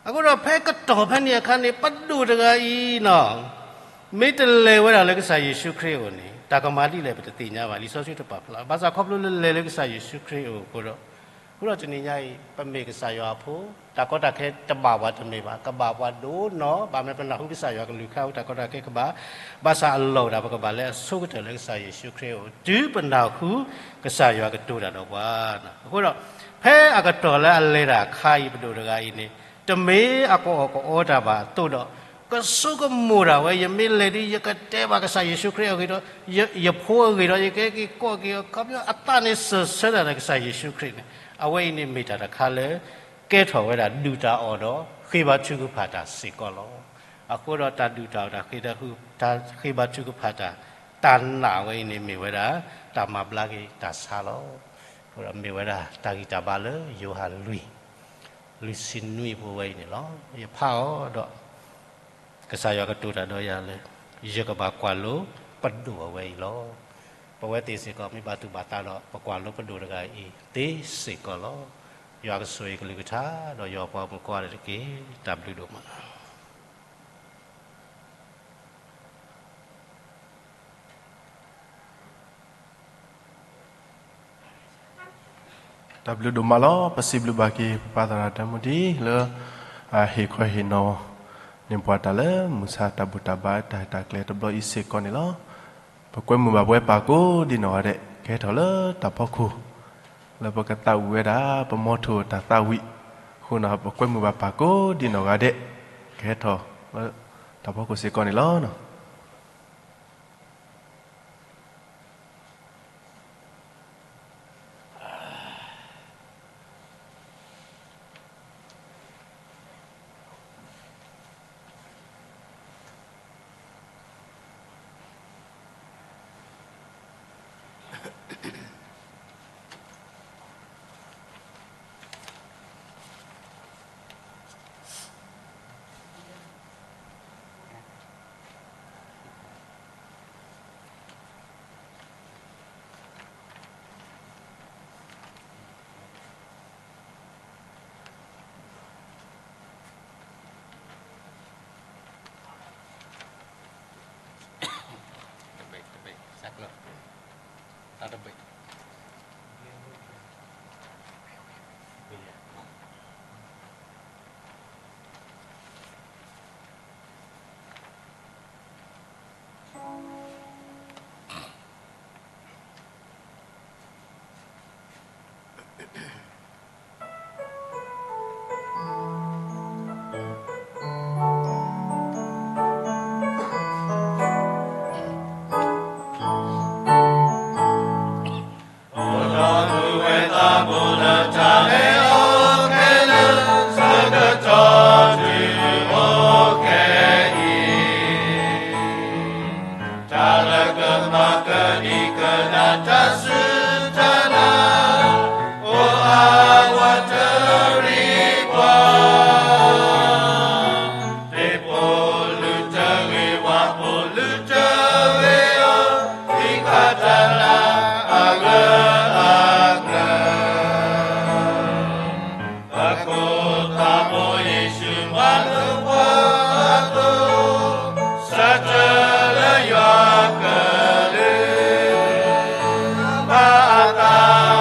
အဃိဒီးဖဲကတီၢ်ဖဲန့ၣ်အခါန့ၣ် ပဒိၣ်တဂၤအံၤနီၤ မ့ၢ်တလဲၤဝဲဒၣ်လၢကစၢ်ယ့ၣ်ၡူးခရံာ်အအိၣ်န့ၣ် တၢ်ကမၤဒ်လဲၣ်ပတသ့ၣ်ညါဘၣ်. လံာ်စီဆှံတပာ်ဖျါ ဘၣ်ဆၣ်ခီဖျိလၢလဲၤလၢကစၢ်ယ့ၣ်ၡူးခရံာ်အအိၣ်အဃိဒီး အဃိဒီးတနံၤညါအံၤ ပမ့ၢ်ကစၢ်ယွၤအဖိ တၢ်ကီတၢ်ခဲတဘၣ်ပှၤတမ့ၢ်ဘၣ် ကဘၣ်ပှၤဒိၣ်နီၢ် ဘၣ်မ့ၢ်ပနၢ်ဟူကစၢ်ယွၤကလုၢ်ကထါအဃိ တၢ်ကီတၢ်ခဲကဘၣ် ဘၣ်ဆၣ်အလီၢ်ဒၣ် ပကဘၣ်လၢအဆိကတၢၢ်လၢကစၢ်ယ့ၣ်ၡူးခရံာ်အအိၣ် တုၤပနၢ်ဟူကစၢ်ယွၤကတိၤတၢ်ဒီးပှၤ. အဃိဒီး ဖဲအကတီၢ်လၢအလဲၤတၢ်အခါအံၤ ပဒိၣ်တဂၤအံၤန့ၣ် တမ့ၢ်အကအီၣ်ကအီတၢ်ဘၣ်အသိးဒီး ကဆိကမိၣ်ဒၣ်ဝဲ ယမ့ၢ်လဲၤဒ် ယကတဲဘၣ်ကစၢ်ယ့ၣ်ၡူးခရံာ်အဂ့ၢ်ဒီး ယဖိအဂ့ၢ်ဒီး ယကဟဲက့ၤကိးက့ၤ အခီပညီအသးန့ၣ်စၢၢ်ဆၢတၢ်ဒီးကစၢ်ယ့ၣ်ၡူးခရံာ်န့ၣ် အဝဲအံၤန့ၣ်မ့ၢ်တၢ်တခါလၢ ကဲထီၣ်ဝဲဒၣ်ဒုၣ်တၢ်အီၣ်ဒီး ဃ့ဘါထုကဖၣ်တၢ်စ့ၢ်ကီးလီၤ. အဃိဒီးတၢ်ဒုၣ်တၢ်အီၣ်တၢ်ဃ့ဘါထုကဖၣ်တၢ် တၢ်နာ်ဝဲအံၤန့ၣ်မ့ၢ်ဝဲဒၣ် တၢ်မၤဘျါက့ၤတၢ်ဆါလီၤ. အဃိဒီးမ့ၢ်ဝဲဒၣ်တၢ်ဂံၢ်တၢ်ဘါလၢယိၤဟၣ်လွံၢ် လွံၢ်ဆံနွံဖိဝဲအံၤန့ၣ်လီၤ. ယဖးအီၤဒီး ကစၢ်ယွၤကတိၤတၢ်ဒီးယၤလၢ ယကဘၣ်ကွၢ်လိပဒိၣ်အဝဲအံၤလီၤ. ပဝဲသ့ၣ်စ့ၢ်ကီး မ့ၢ်ဘၣ်သူၣ်ဘၣ်သးဒီး ပကွၢ်လိပဒိၣ်တဂၤအံၤသ့စ့ၢ်ကီးလီၤ. ယွၤကဆိၣ်ဂ့ၤကလုၢ်ကထါ ဒီးယွၤပှၤမုၣ်ကိးဂၤဒဲးတက့ၢ်. တၢ်ဘျုးဒိၣ်မး. တၢ်ဘျုးဒိၣ်မးလီၤ. ပစံးဘျုးဘၣ်က့ၤ ပပၢ်သရၣ်ဒဲမူဒံးလၢ ဟ့ၣ်ခီဟ့ၣ်နီၤန့ၢ်ပှၤတၢ်လၢ မုၢ်ဆါတၢ်ဘူၣ်တၢ်ဘါတၢ်ဟ့ၣ်တၢ်ကျဲၤတဘျီအံၤစ့ၢ်ကီးန့ၣ်လီၤ. ပကွဲမုာ်ဘၣ်ပဝဲပၢ်ကိးဒံနီၢ်ဂၤဒဲး ကဟဲထီၣ်လၢတၢ်ဖီခိၣ် လၢပကသးဝံၣ်ဝဲဒၣ် ပမီထိၣ်တၢ်သးဝံၣ်အဃိန့ၣ် ပကွဲမုာ်ဘၣ်ပၢ်ကိးဒံနီၢ်ဂၤဒဲး ကဟဲထီၣ်လၢတၢ်ဖီခိၣ်စ့ၢ်ကီးန့ၣ်လီၤ. တၢ်လၢကမၤကဒံကဒါတၢ်စူၢ်တၢ်နာ်, အိၣ်အါ တၢ်ဂ့ၤအီၤ သံကွၢ်တၢ်လၢအဂၢၢ်အကျၢၤ အခိၣ်သးဘိယ့ၣ်ၡူးမၤလိာ်ပှၤအသိး, ဆၢထၢၣ်လၢယွၤကလုၢ် ဘၣ်အသး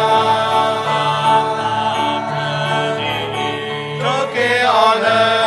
ထိၣ်က့ၤအီၤလၢ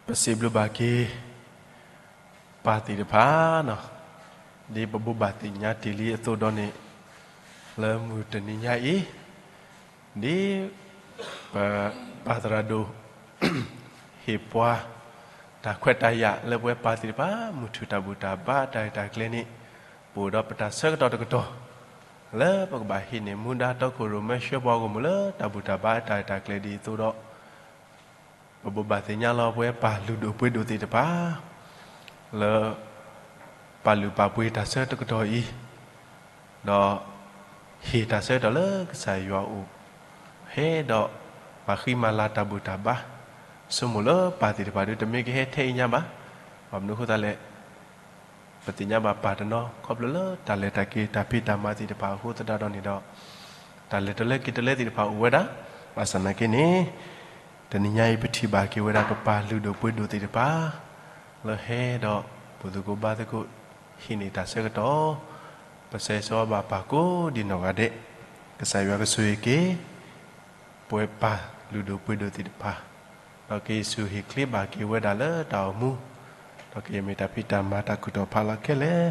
ပစံးဘျုးဘၣ်က့ၤ ပၢ်သ့ၣ်တဖၣ်နီၤ, ဒ်ပဘိးဘၣ်သ့ၣ်ညါတ့ၢ်လံအသိးဒီးန့ၣ်, လၢမုၢ်တနံၤညါအံၤ, ဒ်ပပၢ်သရၣ်ဒိၣ် ဟ့ၣ်ပှၤ တၢ်ခွဲးတၢ်ယာ်လၢပဝဲပၢ်သ့ၣ်တဖၣ် မုၢ်ထူၣ်တၢ်ဘူၣ်တၢ်ဘါတၢ်ရဲၣ်တၢ်ကျဲၤန့ၣ်, ပအိၣ်ဒီးပတၢ်ဆၢကတီၢ်တကတီၢ် လၢပကဘၣ်ဟံးန့ၢ်မူဒါတီခိၣ်ရိၣ်မဲဆှၢပှၤဂီၢ်မုၢ်လၢတၢ်ဘူၣ်တၢ်ဘါတၢ်ရဲၣ်တၢ်ကျဲၤဒ်အံၤအသိးဒီး ပဘိးဘၣ်သ့ၣ်ညါလီၤပဝဲပၢ်လုၢ်ဒိၣ်ပှ့ၤဒိၣ်သ့ၣ်တဖၣ် လၢ ပာ်လုၢ်ပာ်ပှ့ၤတၢ်ဆၢကတီၢ်အံၤ, ဒီး ဟ့ၣ်တၢ်ဆၢကတီၢ်လၢကစၢ်ယွၤအအိၣ်, ဟဲဒီး မၤဃံမၤလၤတၢ်ဘူၣ်တၢ်ဘါ, ဆိကမိၣ်လၢပၢ်သ့ၣ်တဖၣ်ဒီး တမ့ၢ်ကဟဲထဲအံၤညါဘၣ်, ဘၣ်မနုၤအဃိသတးလဲၣ် ပသ့ၣ်ညါဘၣ်ပၢ်တနီၤ ခီဖျိလၢတၢ်လဲၤတၢ်က့ၤတၢ်ဖံးတၢ်မၤသ့ၣ်တဖၣ်အဃိသတးဒီးန့ၣ်ဒီး တၢ်လဲၤတလၢက့ၤတလၢသ့ၣ်တဖၣ်အိၣ်ဝဲဒၣ်, ဘၣ်ဆၣ်နာ်က့န့ၣ် တနံၤညါအံၤပထံၣ်ဘၣ်က့ၤဝဲဒၣ်ပပၢ်လုၢ်ဒိၣ်ပှ့ၤဒိၣ်သ့ၣ်တဖၣ် လၢဟဲဒီး ပူၤသကိးဘါသကိး ဟံးန့ၢ်တၢ်ဆၢကတီၢ်, ပဆၢဂ့ၤဆၢဝါဘၣ်ပၢ်ကိးဒံနီၢ်ဂၤဒဲး, ကစၢ်ယွၤကဆိၣ်ဂ့ၤက့ၤ ပဝဲပၢ်လုၢ်ဒိၣ်ပှ့ၤဒိၣ်သ့ၣ်တဖၣ်, ဒီးက့ၤဆူၣ်ဟ့ၣ်ချ့ဘၣ်က့ၤဝဲဒၣ်လၢတၢ်အိၣ်မူ, ဒီးက့ၤမ့ၢ်တၢ်ဖံးတၢ်မၤတၢ်ခူၣ်တီၢ်ဖးလီၤခဲလၢာ်,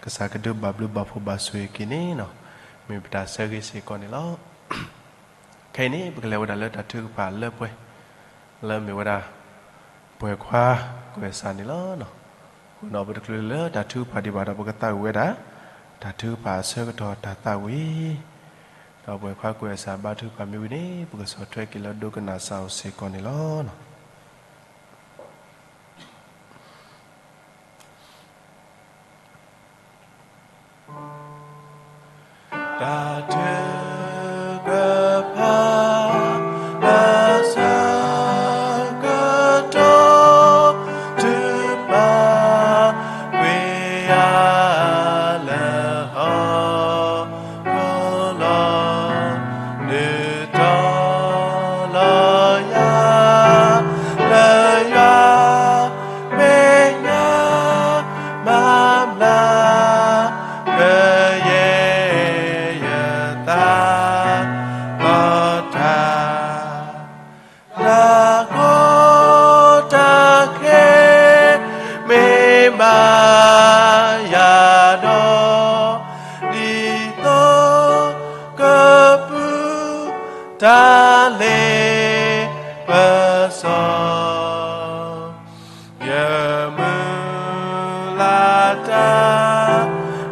ကစၢ်ကဒုးဘၣ်ဘျုးဘၣ်ဖှိၣ်ဘၣ်ဆိၣ်ဂ့ၤက့ၤန့ၣ်လီၤ, မ့ၢ်ပတၢ်ဆၢဂ့ၤစ့ၢ်ကီးန့ၣ်လီၤ. ခဲအံၤန့ၣ် ပကလဲၤဝဲဒၣ်လၢတၢ်ထုကဖၣ်လၢပှဲၤ, လၢမ့ၢ်ဝဲဒၣ် ပှဲၤခွါကွဲးစၢ်န့ၣ်လီၤ. အဃိဒီးပတချုးလၢတၢ်ထုကဖၣ်ဒံးဘၣ်ဒီး ပကသးဝံၣ်ဝဲဒၣ် တၢ်ထုကဖၣ်အဆၢကတီၢ်တၢ်သးဝံၣ်, ဒီးပှဲၤခွါကွဲးစၢ်ဘါထုကဖၣ်မ့ၢ်ဝံၤန့ၣ် ပကဆီၣ်ထွဲက့ၤလၢဒိကနၣ်စၢ်အအိၣ်စ့ၢ်ကီးန့ၣ်လီၤ. တၢ်ထုကဖၣ်အဆၢကတီၢ် ထုးပာ်ကွံာ်ယၤလၢဟီၣ်ခိၣ်လီၤ. ဒုးတီလီၤယၤ လၢယွၤမဲာ်ညါ မၤဘျါ ကယဲၢ်ယသး လီၤတၢ် တၢ်ကီတၢ်ခဲ မ့ၢ်မၤယၤဒီး ဒ်သိးကပူၤ တၢ်လ့ပစီ ယမုၢ်လၢ်တၢ်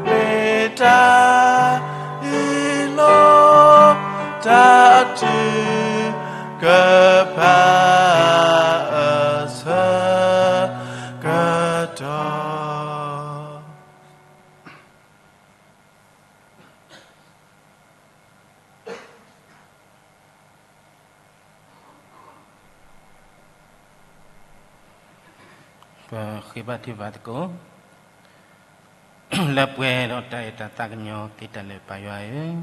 မ့ၢ်တၢ်အံၤလီၤ. တၢ်ထုကဖၣ်အဆၢကတီၢ် ပဃ့ဘါထုကဖၣ်သကိး လၢပှဲၤဒီးတၢ်အဲၣ်တၢ်သးကညီၤသ့တၢ်လၢာ် ပၢ်ယွၤဧၢ,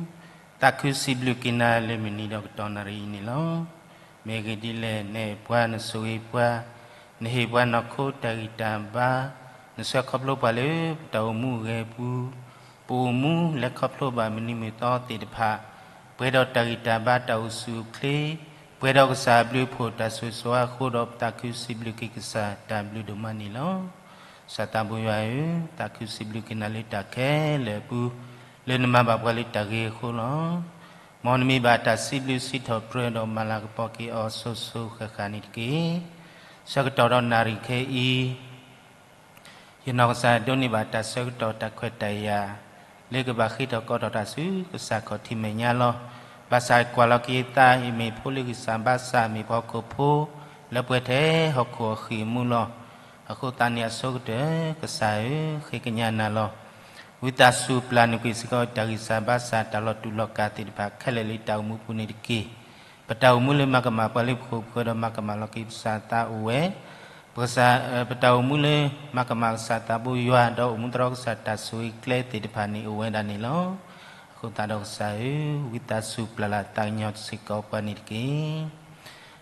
သးခုစံးဘျုးက့ၤနၤလၢမုၢ်နံၤဒီးကတီၢ်နၣ်ရံၣ်အံၤန့ၣ်လီၤ. မ့ၢ်ဂ့ၢ်ဒ်လဲၣ် နအဲၣ်ပှၤ နဆိၣ်ဂ့ၤပှၤ, နဟ့ၣ်ပှၤနီၢ်ခိတၢ်ဂံၢ်တၢ်ဘါ, နဆှၢခီဖျိပှၤလၢပတၢ်အိၣ်မူအဂဲၤပူၤ, ပအိၣ်မူလဲၤခီဖျိဘၣ်မုၢ်နံၤမုၢ်သီသ့ၣ်တဖၣ်, ပှဲၤဒီးတၢ်ဂံၢ်တၢ်ဘါတၢ်အိၣ်ဆူၣ်အိၣ်ချ့, ပှဲၤဒီးကစၢ်အဘျုးအဖှိၣ်တၢ်ဆိၣ်ဂ့ၤဆိၣ်ဝါအဃိဒီး ပသးခုစံးဘျုးက့ၤကစၢ်တၢ်ဘျုးဒိၣ်မးန့ၣ်လီၤ. ကစၢ်သးဘိယွၤဧၢ, သးခုစံးဘျုးက့ၤနၤလၢတၢ်ခဲလၢာ်အပူၤ, လၢနမၤဘၣ်ပှၤလၢတၢ်ဂ့ၤအဃိလီၤ. မ်နမံၤဘၣ်တၢ်စံးဘျုးစံးထီၣ်ပတြၢၤဒီးမၤလၤကပီၤက့ၤအီၤစိၤစိၤဃၣ်ဃၣ်န့ၣ်တက့ၢ်. ဆၢကတီၢ်ဒီးနၣ်ရံၣ်ခဲအံၤ ယနီၢ်ကစၢ်ဒိးန့ၢ်ဘၣ်တၢ်ဆၢကတီၢ်တၢ်ခွဲးတၢ်ယာ် လၢကဘၣ်ဃ့ထီၣ်ကီထီၣ်တၢ်ဆူကစၢ်ခီၣ်ထံးမဲာ်ညါလီၤ. ဘၣ်ဆၣ်ကွၢ်လီၤက့ၤယသး ယမ့ၢ်ဖိလၢကစၢ်ဘါစၢ် မ့ၢ်ပှၤဟီၣ်ခိၣ်ဖိ လၢပှဲၤထဲဟီၣ်ခိၣ်အဃံၢ်အမူလီၤ. အဃိသတးန့ၣ်အဆိကတၢၢ် ကစၢ်ဧၢ, ဃ့ကညးနၤလီၤ. ဝံသးစူၤပျၢ်နုာ်ကွံာ်စ့ၢ်ကီး တၢ်ဂံၢ်စၢ်ဘါစၢ် တၢ်လီၤတူာ်လီၤကာ်သ့ၣ်တဖၣ်ခဲလၢာ်လၢတၢ်အိၣ်မူပူၤန့ၣ်တက့ၢ်. ပတၢ်အိၣ်မူလၢမၤကမၣ်ပှၤလၢပခိၣ်ပဃၢၤဒီးမၤကမၣ်လီၤက့ၤပကစၢ်သးအိၣ်ဝဲ, ပကစၢ်, ပတၢ်အိၣ်မူလၢမၤကမၣ်ကစၢ်သးဘိယွၤ ဒီးအိၣ်မူသတြီကစၢ်တၢ်ဆိၣ်ဂ့ၤကျဲသ့ၣ်တဖၣ်န့ၣ်အိၣ်ဝဲဒၣ်န့ၣ်လီၤ. အဃိသတးဒီးကစၢ်ဧၢ, ဝံသးစူၤပျၢ်လၢ်သးကညီၤစ့ၢ်ကီးပှၤန့ၣ်တက့ၢ်.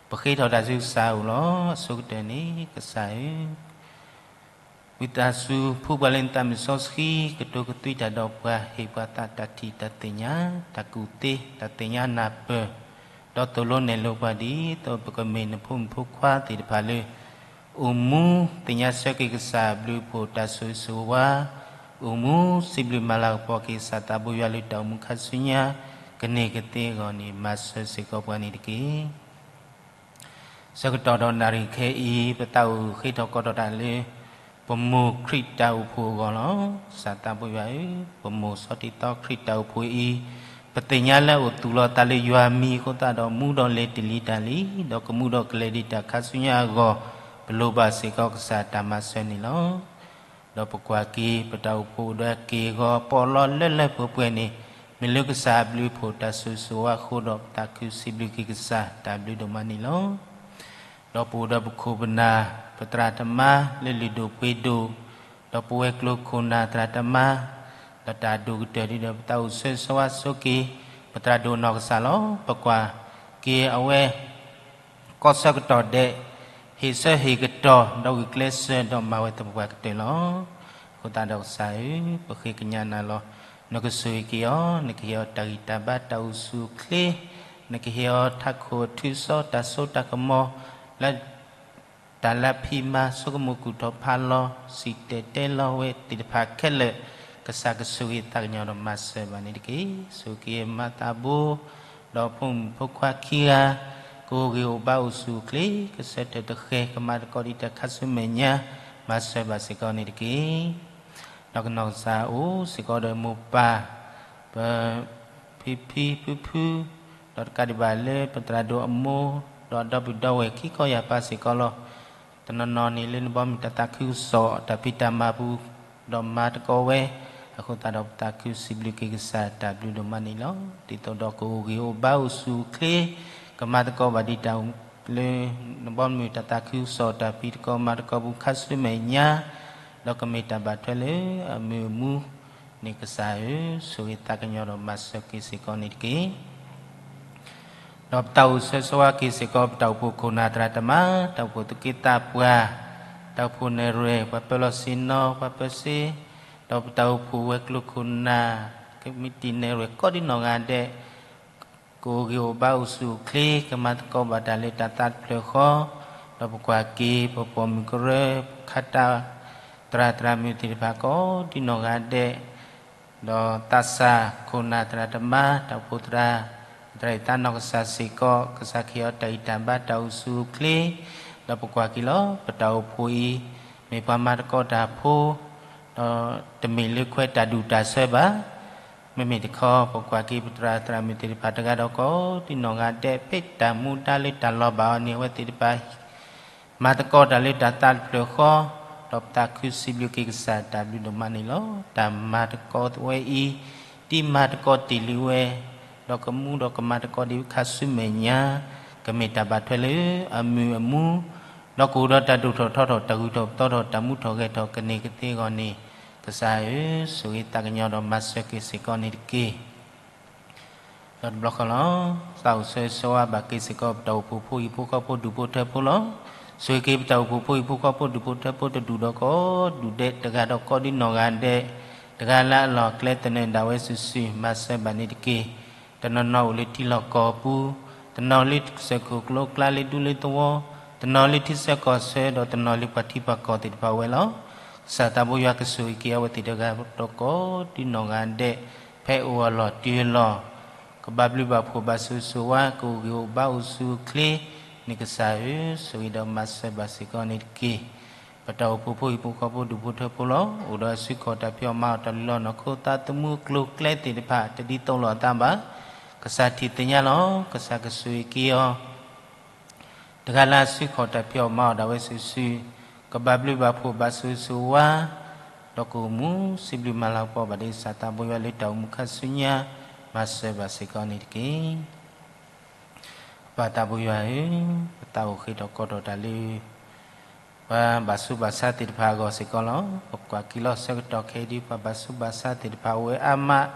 ပဃ့ထီၣ်တၢ်ဆူကစၢ်အအိၣ်လီၤ. အဆိကတၢၢ်န့ၣ် ကစၢ်ဧၢ ဝံသးစူၤဖှူပှၤလၢနသးမုၢ်စီဆှံ ကတိၤကသွံတၢ်ဒီးပှၤ ဟ့ၣ်ပှၤသးတၢ်ထံၣ်တၢ်သ့ၣ်ညါ တၢ်ကူၣ်သ့ တၢ်သ့ၣ်ညါနၢ်ပၢၢ် ဒီးသိၣ်လိနဲၣ်လိပှၤဒ်သိးပကမ့ၢ်နဖိမုၣ်ဖိခွါသ့ၣ်တဖၣ်လၢ အိၣ်မူသ့ၣ်ညါဆၢက့ၤကစၢ်အဘျုးအဖှိၣ်တၢ်ဆိၣ်ဂ့ၤဆိၣ်ဝါ, အိၣ်မူစံးဘျုးမၤလၤကပီၤက့ၤကစၢ်သးဘိယွၤလၢတၢ်အိၣ်မူခါဆူညါ ကန့ၢ်ကသ့အဂီၢ်န့ၣ် မၤစၢၤစ့ၢ်ကီးပှၤန့ၣ်တက့ၢ်. ဆၢကတီၢ်ဒီးနၣ်ရံၣ်ခဲအံၤ ပသးအိၣ်ဃ့ထီၣ်ကီထီၣ်တၢ်လၢ ပမိၢ်ခရံာ်တၢ်အိၣ်ဖှိၣ်အဂီၢ်လီၤ. ကစၢ်သးဘိယွၤဧၢ, ပမိၢ်စီၤတံၤသီခရံာ်တၢ်အိၣ်ဖှိၣ်အံၤ ပသ့ၣ်ညါလၢအအိၣ်သူၣ်လီၤသးလၢယွၤမံၤအဃိသတးဒီး မူဒီးလဲၤတ့ၢ်လံတၢ်လံ, ဒီးကမူဒီးကလဲၤဒံးတၢ်ခါဆူညါအဂီၢ် ပလိၣ်ဘၣ်စ့ၢ်ကီးကစၢ်တၢ်မၤစၢၤန့ၣ်လီၤ. ဒီးပကွၢ်က့ၤ ပတၢ်အိၣ်ဖှိၣ်အိၣ်ဒီးက့ၢ်အဂီၤ ပီးလီလၢလၢပှဲၤပှဲၤန့ၣ် မ့ၢ်လၢကစၢ်အဘျုးအဖှိၣ်တၢ်ဆိၣ်ဂ့ၤဆိၣ်ဝါအဃိဒီး ပသးခုစံးဘျုးက့ၤကစၢ်တၢ်ဘျုးဒိၣ်မးန့ၣ်လီၤ. ဒီးပအိၣ်ဒီးပခိၣ်ပနၢ် ပသရၣ်သမါလၢလုၢ်ဒိၣ်ပှ့ၤဒိၣ်, ဒီးပဝဲၤကျိၤခိၣ်နၢ်သရၣ်သမါ ဒီးတၢ်ဒိၣ်ကတၢၢ်ဒ်ဒီး ပသးအိၣ်ဆၢဂ့ၤဆၢဝါဆိက့ၤ ပသရၣ်ဒိၣ်နီၢ်ကစၢ်လီၤ. ပကွၢ်က့ၤအဝဲ ကီၢ်ဆၢကတီၢ်ဒဲး ဟ့ၣ်ဆၢဟ့ၣ်ကတီၢ် ဒီးဂုာ်ကျဲးစၢး ဒီးမၤဝဲသပှၢ်ကတၢၢ်လီၤ. အဃိသတးဒီးကစၢ်ဧၢ, ပဃ့ကညးနၤလီၤ. နကဆိၣ်ဂ့ၤက့ၤအီၤ, နကဟ့ၣ်အီၤတၢ်ဂံၢ်တၢ်ဘါတၢ်အိၣ်ဆူၣ်အိၣ်ချ့, နကဟ့ၣ်အီၤထးခိၣ်အထူအစီ တၢ်စိတၢ်ကမီၤ လၢ တၢ်လၢဖံးမၤ ဆိကမိၣ်ကူၣ်ထီၣ်ဖးလီၤ စံၣ်တဲၤတဲလီၤဝဲသ့ၣ်တဖၣ်ခဲလၢာ် ကစၢ်ကဆိၣ်ဂ့ၤသးကညီၤဒီးမၤစၢၤဘၣ်န့ၣ်တက့ၢ်. ဆိၣ်ဂ့ၤမၤသးဘိ ဒီးဖိမုၣ်ဖိခွါခံဂၤ ကအိၣ်ဂ့ၤအိၣ်ဘါအိၣ်ဆူၣ်အိၣ်ချ့ ကဆၢထၢၣ်တဃဲၤ ကမၤသကိးဒံးတၢ်ခါဆူမဲာ်ညါ မၤစၢၤဘၣ်စ့ၢ်ကီးန့ၣ်တက့ၢ်. ဒီးကနီၢ်ကစၢ်အိၣ်စ့ၢ်ကီးဒီးမိၢ်ပၢ် ပဖံဖံဖုဖု ဒီးတကးဒံးဘၣ်လၢပသရၣ်ဒိၣ်အမိၢ် ဒီးအဒီပုၢ်ဒီဝဲၢ်ခံကီၢ်ယာ်ပၤစ့ၢ်ကီးလီၤ. တနီၤနီၤန့ၣ်လၢနဘီမုၢ်တၢ်သးခုကစီၣ် တၢ်ဖံးတၢ်မၤပူၤ ဒီးမၤသကိးဝဲ အဃိသတးဒီးပသးခုစံးဘျုးက့ၤကစၢ်တၢ်ဘျုးဒိၣ်မးန့ၣ်လီၤ. ဒ်သိးဒီးကအိၣ်ဂ့ၤအိၣ်ဘၣ်အိၣ်ဆူၣ်အိၣ်ချ့ ကမၤသကိးဘၣ်ဒံးတၢ်လၢ နဘီမုၢ်တၢ်သးခုကစီၣ်တၢ်ဖံးသကိးမၤသကိးပူၤခါဆူမဲာ်ညါ, ဒီးကမ့ၢ်တၢ်ဘၣ်ထွဲလၢအမုာ်အမူန့ၣ် ကစၢ်ဧၢ, ဆိၣ်ဂ့ၤသးကညီၤဒီးမၤစၢၤက့ၤစ့ၢ်ကီးန့ၣ်တက့ၢ်. ဒီးပတၢ်အိၣ်ဆၢဆိဝါက့ၤစ့ၢ်ကီး ပတၢ်အိၣ်ဖှိၣ်ခိၣ်နၢ်သရၣ်သမါ, တၢ်အိၣ်ဖှိၣ်သူၣ်က့သးပှၢ်, တၢ်အိၣ်ဖှိၣ်နဲၣ်ရွဲၣ်, ပှၤပၢၤလီၢ်ဆ့ၣ်နီၤ, ပှၤပၢၤစ့, ဒီးပတၢ်အိၣ်ဖှိၣ်ဝဲၤကျိၤခိၣ်နၢ်, ကမံးတံာ်နဲၣ်ရွဲၣ်ကိးဒံနီၢ်ဂၤဒဲး ကအိၣ်ဂ့ၤအိၣ်ဘၣ်အိၣ်ဆူၣ်အိၣ်ချ့ ကမၤသကိးဘၣ်တၢ်လၢတၢ်သးတဖျၢၣ်ဃီ, ဒီးပကွၢ်က့ၤ ပပိာ်မုၣ်ကရၢ, ခးတၢ်သရၣ်သရၣ်မုၣ်သ့ၣ်တဖၣ်ကိးဒံနီၢ်ဂၤဒဲး, ဒီးသးစၢ်ခိၣ်နၢ်သရၣ်သမါ, တၢ်အိၣ်ဖှိၣ်သရၣ်, သရၣ်အံၤသးနီၢ်ကစၢ်စ့ၢ်ကီး ကစၢ်ခ့အီၤတၢ်ဂံၢ်တၢ်ဘါတၢ်အိၣ်ဆူၣ်အိၣ်ချ့, ဒီးပကွၢ်က့ၤလီၤ ပတၢ်အိၣ်ဖှိၣ်အံၤ မ့ၢ်ပှၤမၤသကိးတၢ်ဖိ ဒီးတမ့ၢ်လၢခွဲးတၢ်ဒူၣ်တၢ်ဆၢဘၣ်. မ့မ့ၢ်တခီ ပကွၢ်က့ၤပသရၣ်သရၣ်မုၣ်သ့ၣ်တဖၣ်တဂၤဒီးကိးဒံနီၢ်ဂၤဒဲး ဖဲတၢ်မူဒါလၢတၢ်လီၤဘၣ်အီၤန့ၣ် အဝဲသ့ၣ်တဖၣ် မၤသကိးတၢ်လၢတၢ်သးတဖျၢၣ်ဃီ, ဒီးပသးခုစံးဘျုးက့ၤကစၢ်တၢ်ဘျုးဒိၣ်မးန့ၣ်လီၤ. တၢ်မၤသကိးဝဲအံၤ ဒ်မၤသကိးတ့ၢ်လံဝဲ, ဒီးကမူဒီးကမၤသကိးဒံးခါဆူမဲာ်ညါ, ကမ့ၢ်တၢ်ဘၣ်ထွဲလၢအမုာ်အမူ, ဒီးကအိၣ်ဒီးတၢ်ဒိၣ်ထီၣ်ထီထီၣ် တၢ်ဂုၤထီၣ်ပသီထီၣ် တၢ်မူထီၣ်ဂဲၤထီၣ်ကန့ၢ်ကသ့အဂီၢ်န့ၣ်, ကစၢ်ဧၢ, ဆိၣ်ဂ့ၤသးကညီၤဒီးမၤစၢၤက့ၤစ့ၢ်ကီးန့ၣ်တက့ၢ်. ဒီးတဘျီဃီလီၤ, သးအိၣ်ဆၢဂ့ၤဆၢဝါဘၣ်က့ၤစ့ၢ်ကီး ပတၢ်အိၣ်ဖှိၣ်ဖိဟံၣ်ဖိဃီဖိဒူၣ်ဖိထၢဖိလီၤ. ဆိၣ်ဂ့ၤက့ၤပတၢ်အိၣ်ဖှိၣ်ဖိဟံၣ်ဖိဃီဖိဒူၣ်ဖိထၢဖိတဒူၣ်ဒီးကိးဒူၣ်ဒဲး တဂၤဒီးကိးဒံနီၢ်ဂၤဒဲး, တဂၤလၢအလီၢ်အကျဲသနၢၣ်ဒၣ်ဝဲစုာ်စုာ် မၤစၢၤဘၣ်န့ၣ်တက့ၢ်. တနီၤနီၤအိၣ်လၢထံလီၢ်ကီၢ်ပူၤ, တနီၤလၢကစၢၢ်ခိၣ်ကျိကျါလၢဒူလၢသဝီ, တနီၤလၢထံဆၢကီၢ်ဆၢ ဒီးတနီၤလၢပှၤထံပှၤကီၢ်သ့ၣ်တဖၣ်ဝဲလီၤ. ကစၢ်သးဘိယွၤကဆိၣ်ဂ့ၤက့ၤအဝဲသ့ၣ်တဂၤဒီးကိးဒံနီၢ်ဂၤဒဲး, ဖဲအိၣ်အလီၢ်တုၤအလီၢ်, ကဘၣ်ဘျုးဘၣ်ဖှိၣ်ဘၣ်ဆိၣ်ဂ့ၤဆိၣ်ဝါ ကအိၣ်ဂ့ၤအိၣ်ဘါအိၣ်ဆူၣ်အိၣ်ချ့န့ၣ် ကစၢ်ဧၢ, ဆိၣ်ဂ့ၤဒီးမၤစၢၤဘၣ်စ့ၢ်ကီးန့ၣ်တက့ၢ်. ပတၢ်အိၣ်ဖှိၣ်ဖိဟံၣ်ဖိဃီဖိဒူၣ်ဖိထၢဖိလီၤ. အိၣ်ဒီးအစုခီၣ်တၢ်ဖံးအီၣ်မၤအီၣ် တၢ်လုၢ်လီၢ်နီၢ်ခိသးသမူကျိၤကျဲသ့ၣ်တဖၣ် တဒ်သိးလိာ်အသးဘၣ်. ကစၢ်ထံၣ်သ့ၣ်ညါလီၤ. ကစၢ်ကဆိၣ်ဂ့ၤက့ၤအီၤ တဂၤလၢအစုခီၣ်တၢ်ဖံးအီၣ်မၤအီၣ်ဒၣ်ဝဲစုာ်စုာ်, ကဘၣ်ဘျုးဘၣ်ဖှိၣ်ဘၣ်ဆိၣ်ဂ့ၤဆိၣ်ဝါ, ဒီးကအိၣ်မူစံးဘျုးမၤလၤကပီၤဘၣ်ဒီး ကစၢ်သးဘိယွၤလၢတၢ်အိၣ်မူခါဆူညါ, မၤစၢၤဘၣ်စ့ၢ်ကီးန့ၣ်တက့ၢ်. ပၢ်သးဘိယွၤဧၢ, ပသးအိၣ်ဃ့ထီၣ်ကီထီၣ်တၢ်လၢ ပှၤဘၣ်ဆူးဘၣ်ဆါသ့ၣ်တဖၣ်အဂီၢ်စ့ၢ်ကီးလီၤ. ပကွၢ်က့ၤလီၤဆၢကတီၢ်ခဲအံၤဒ် ပှၤဘၣ်ဆူးဘၣ်ဆါသ့ၣ်တဖၣ်အိၣ်ဝဲအါမး,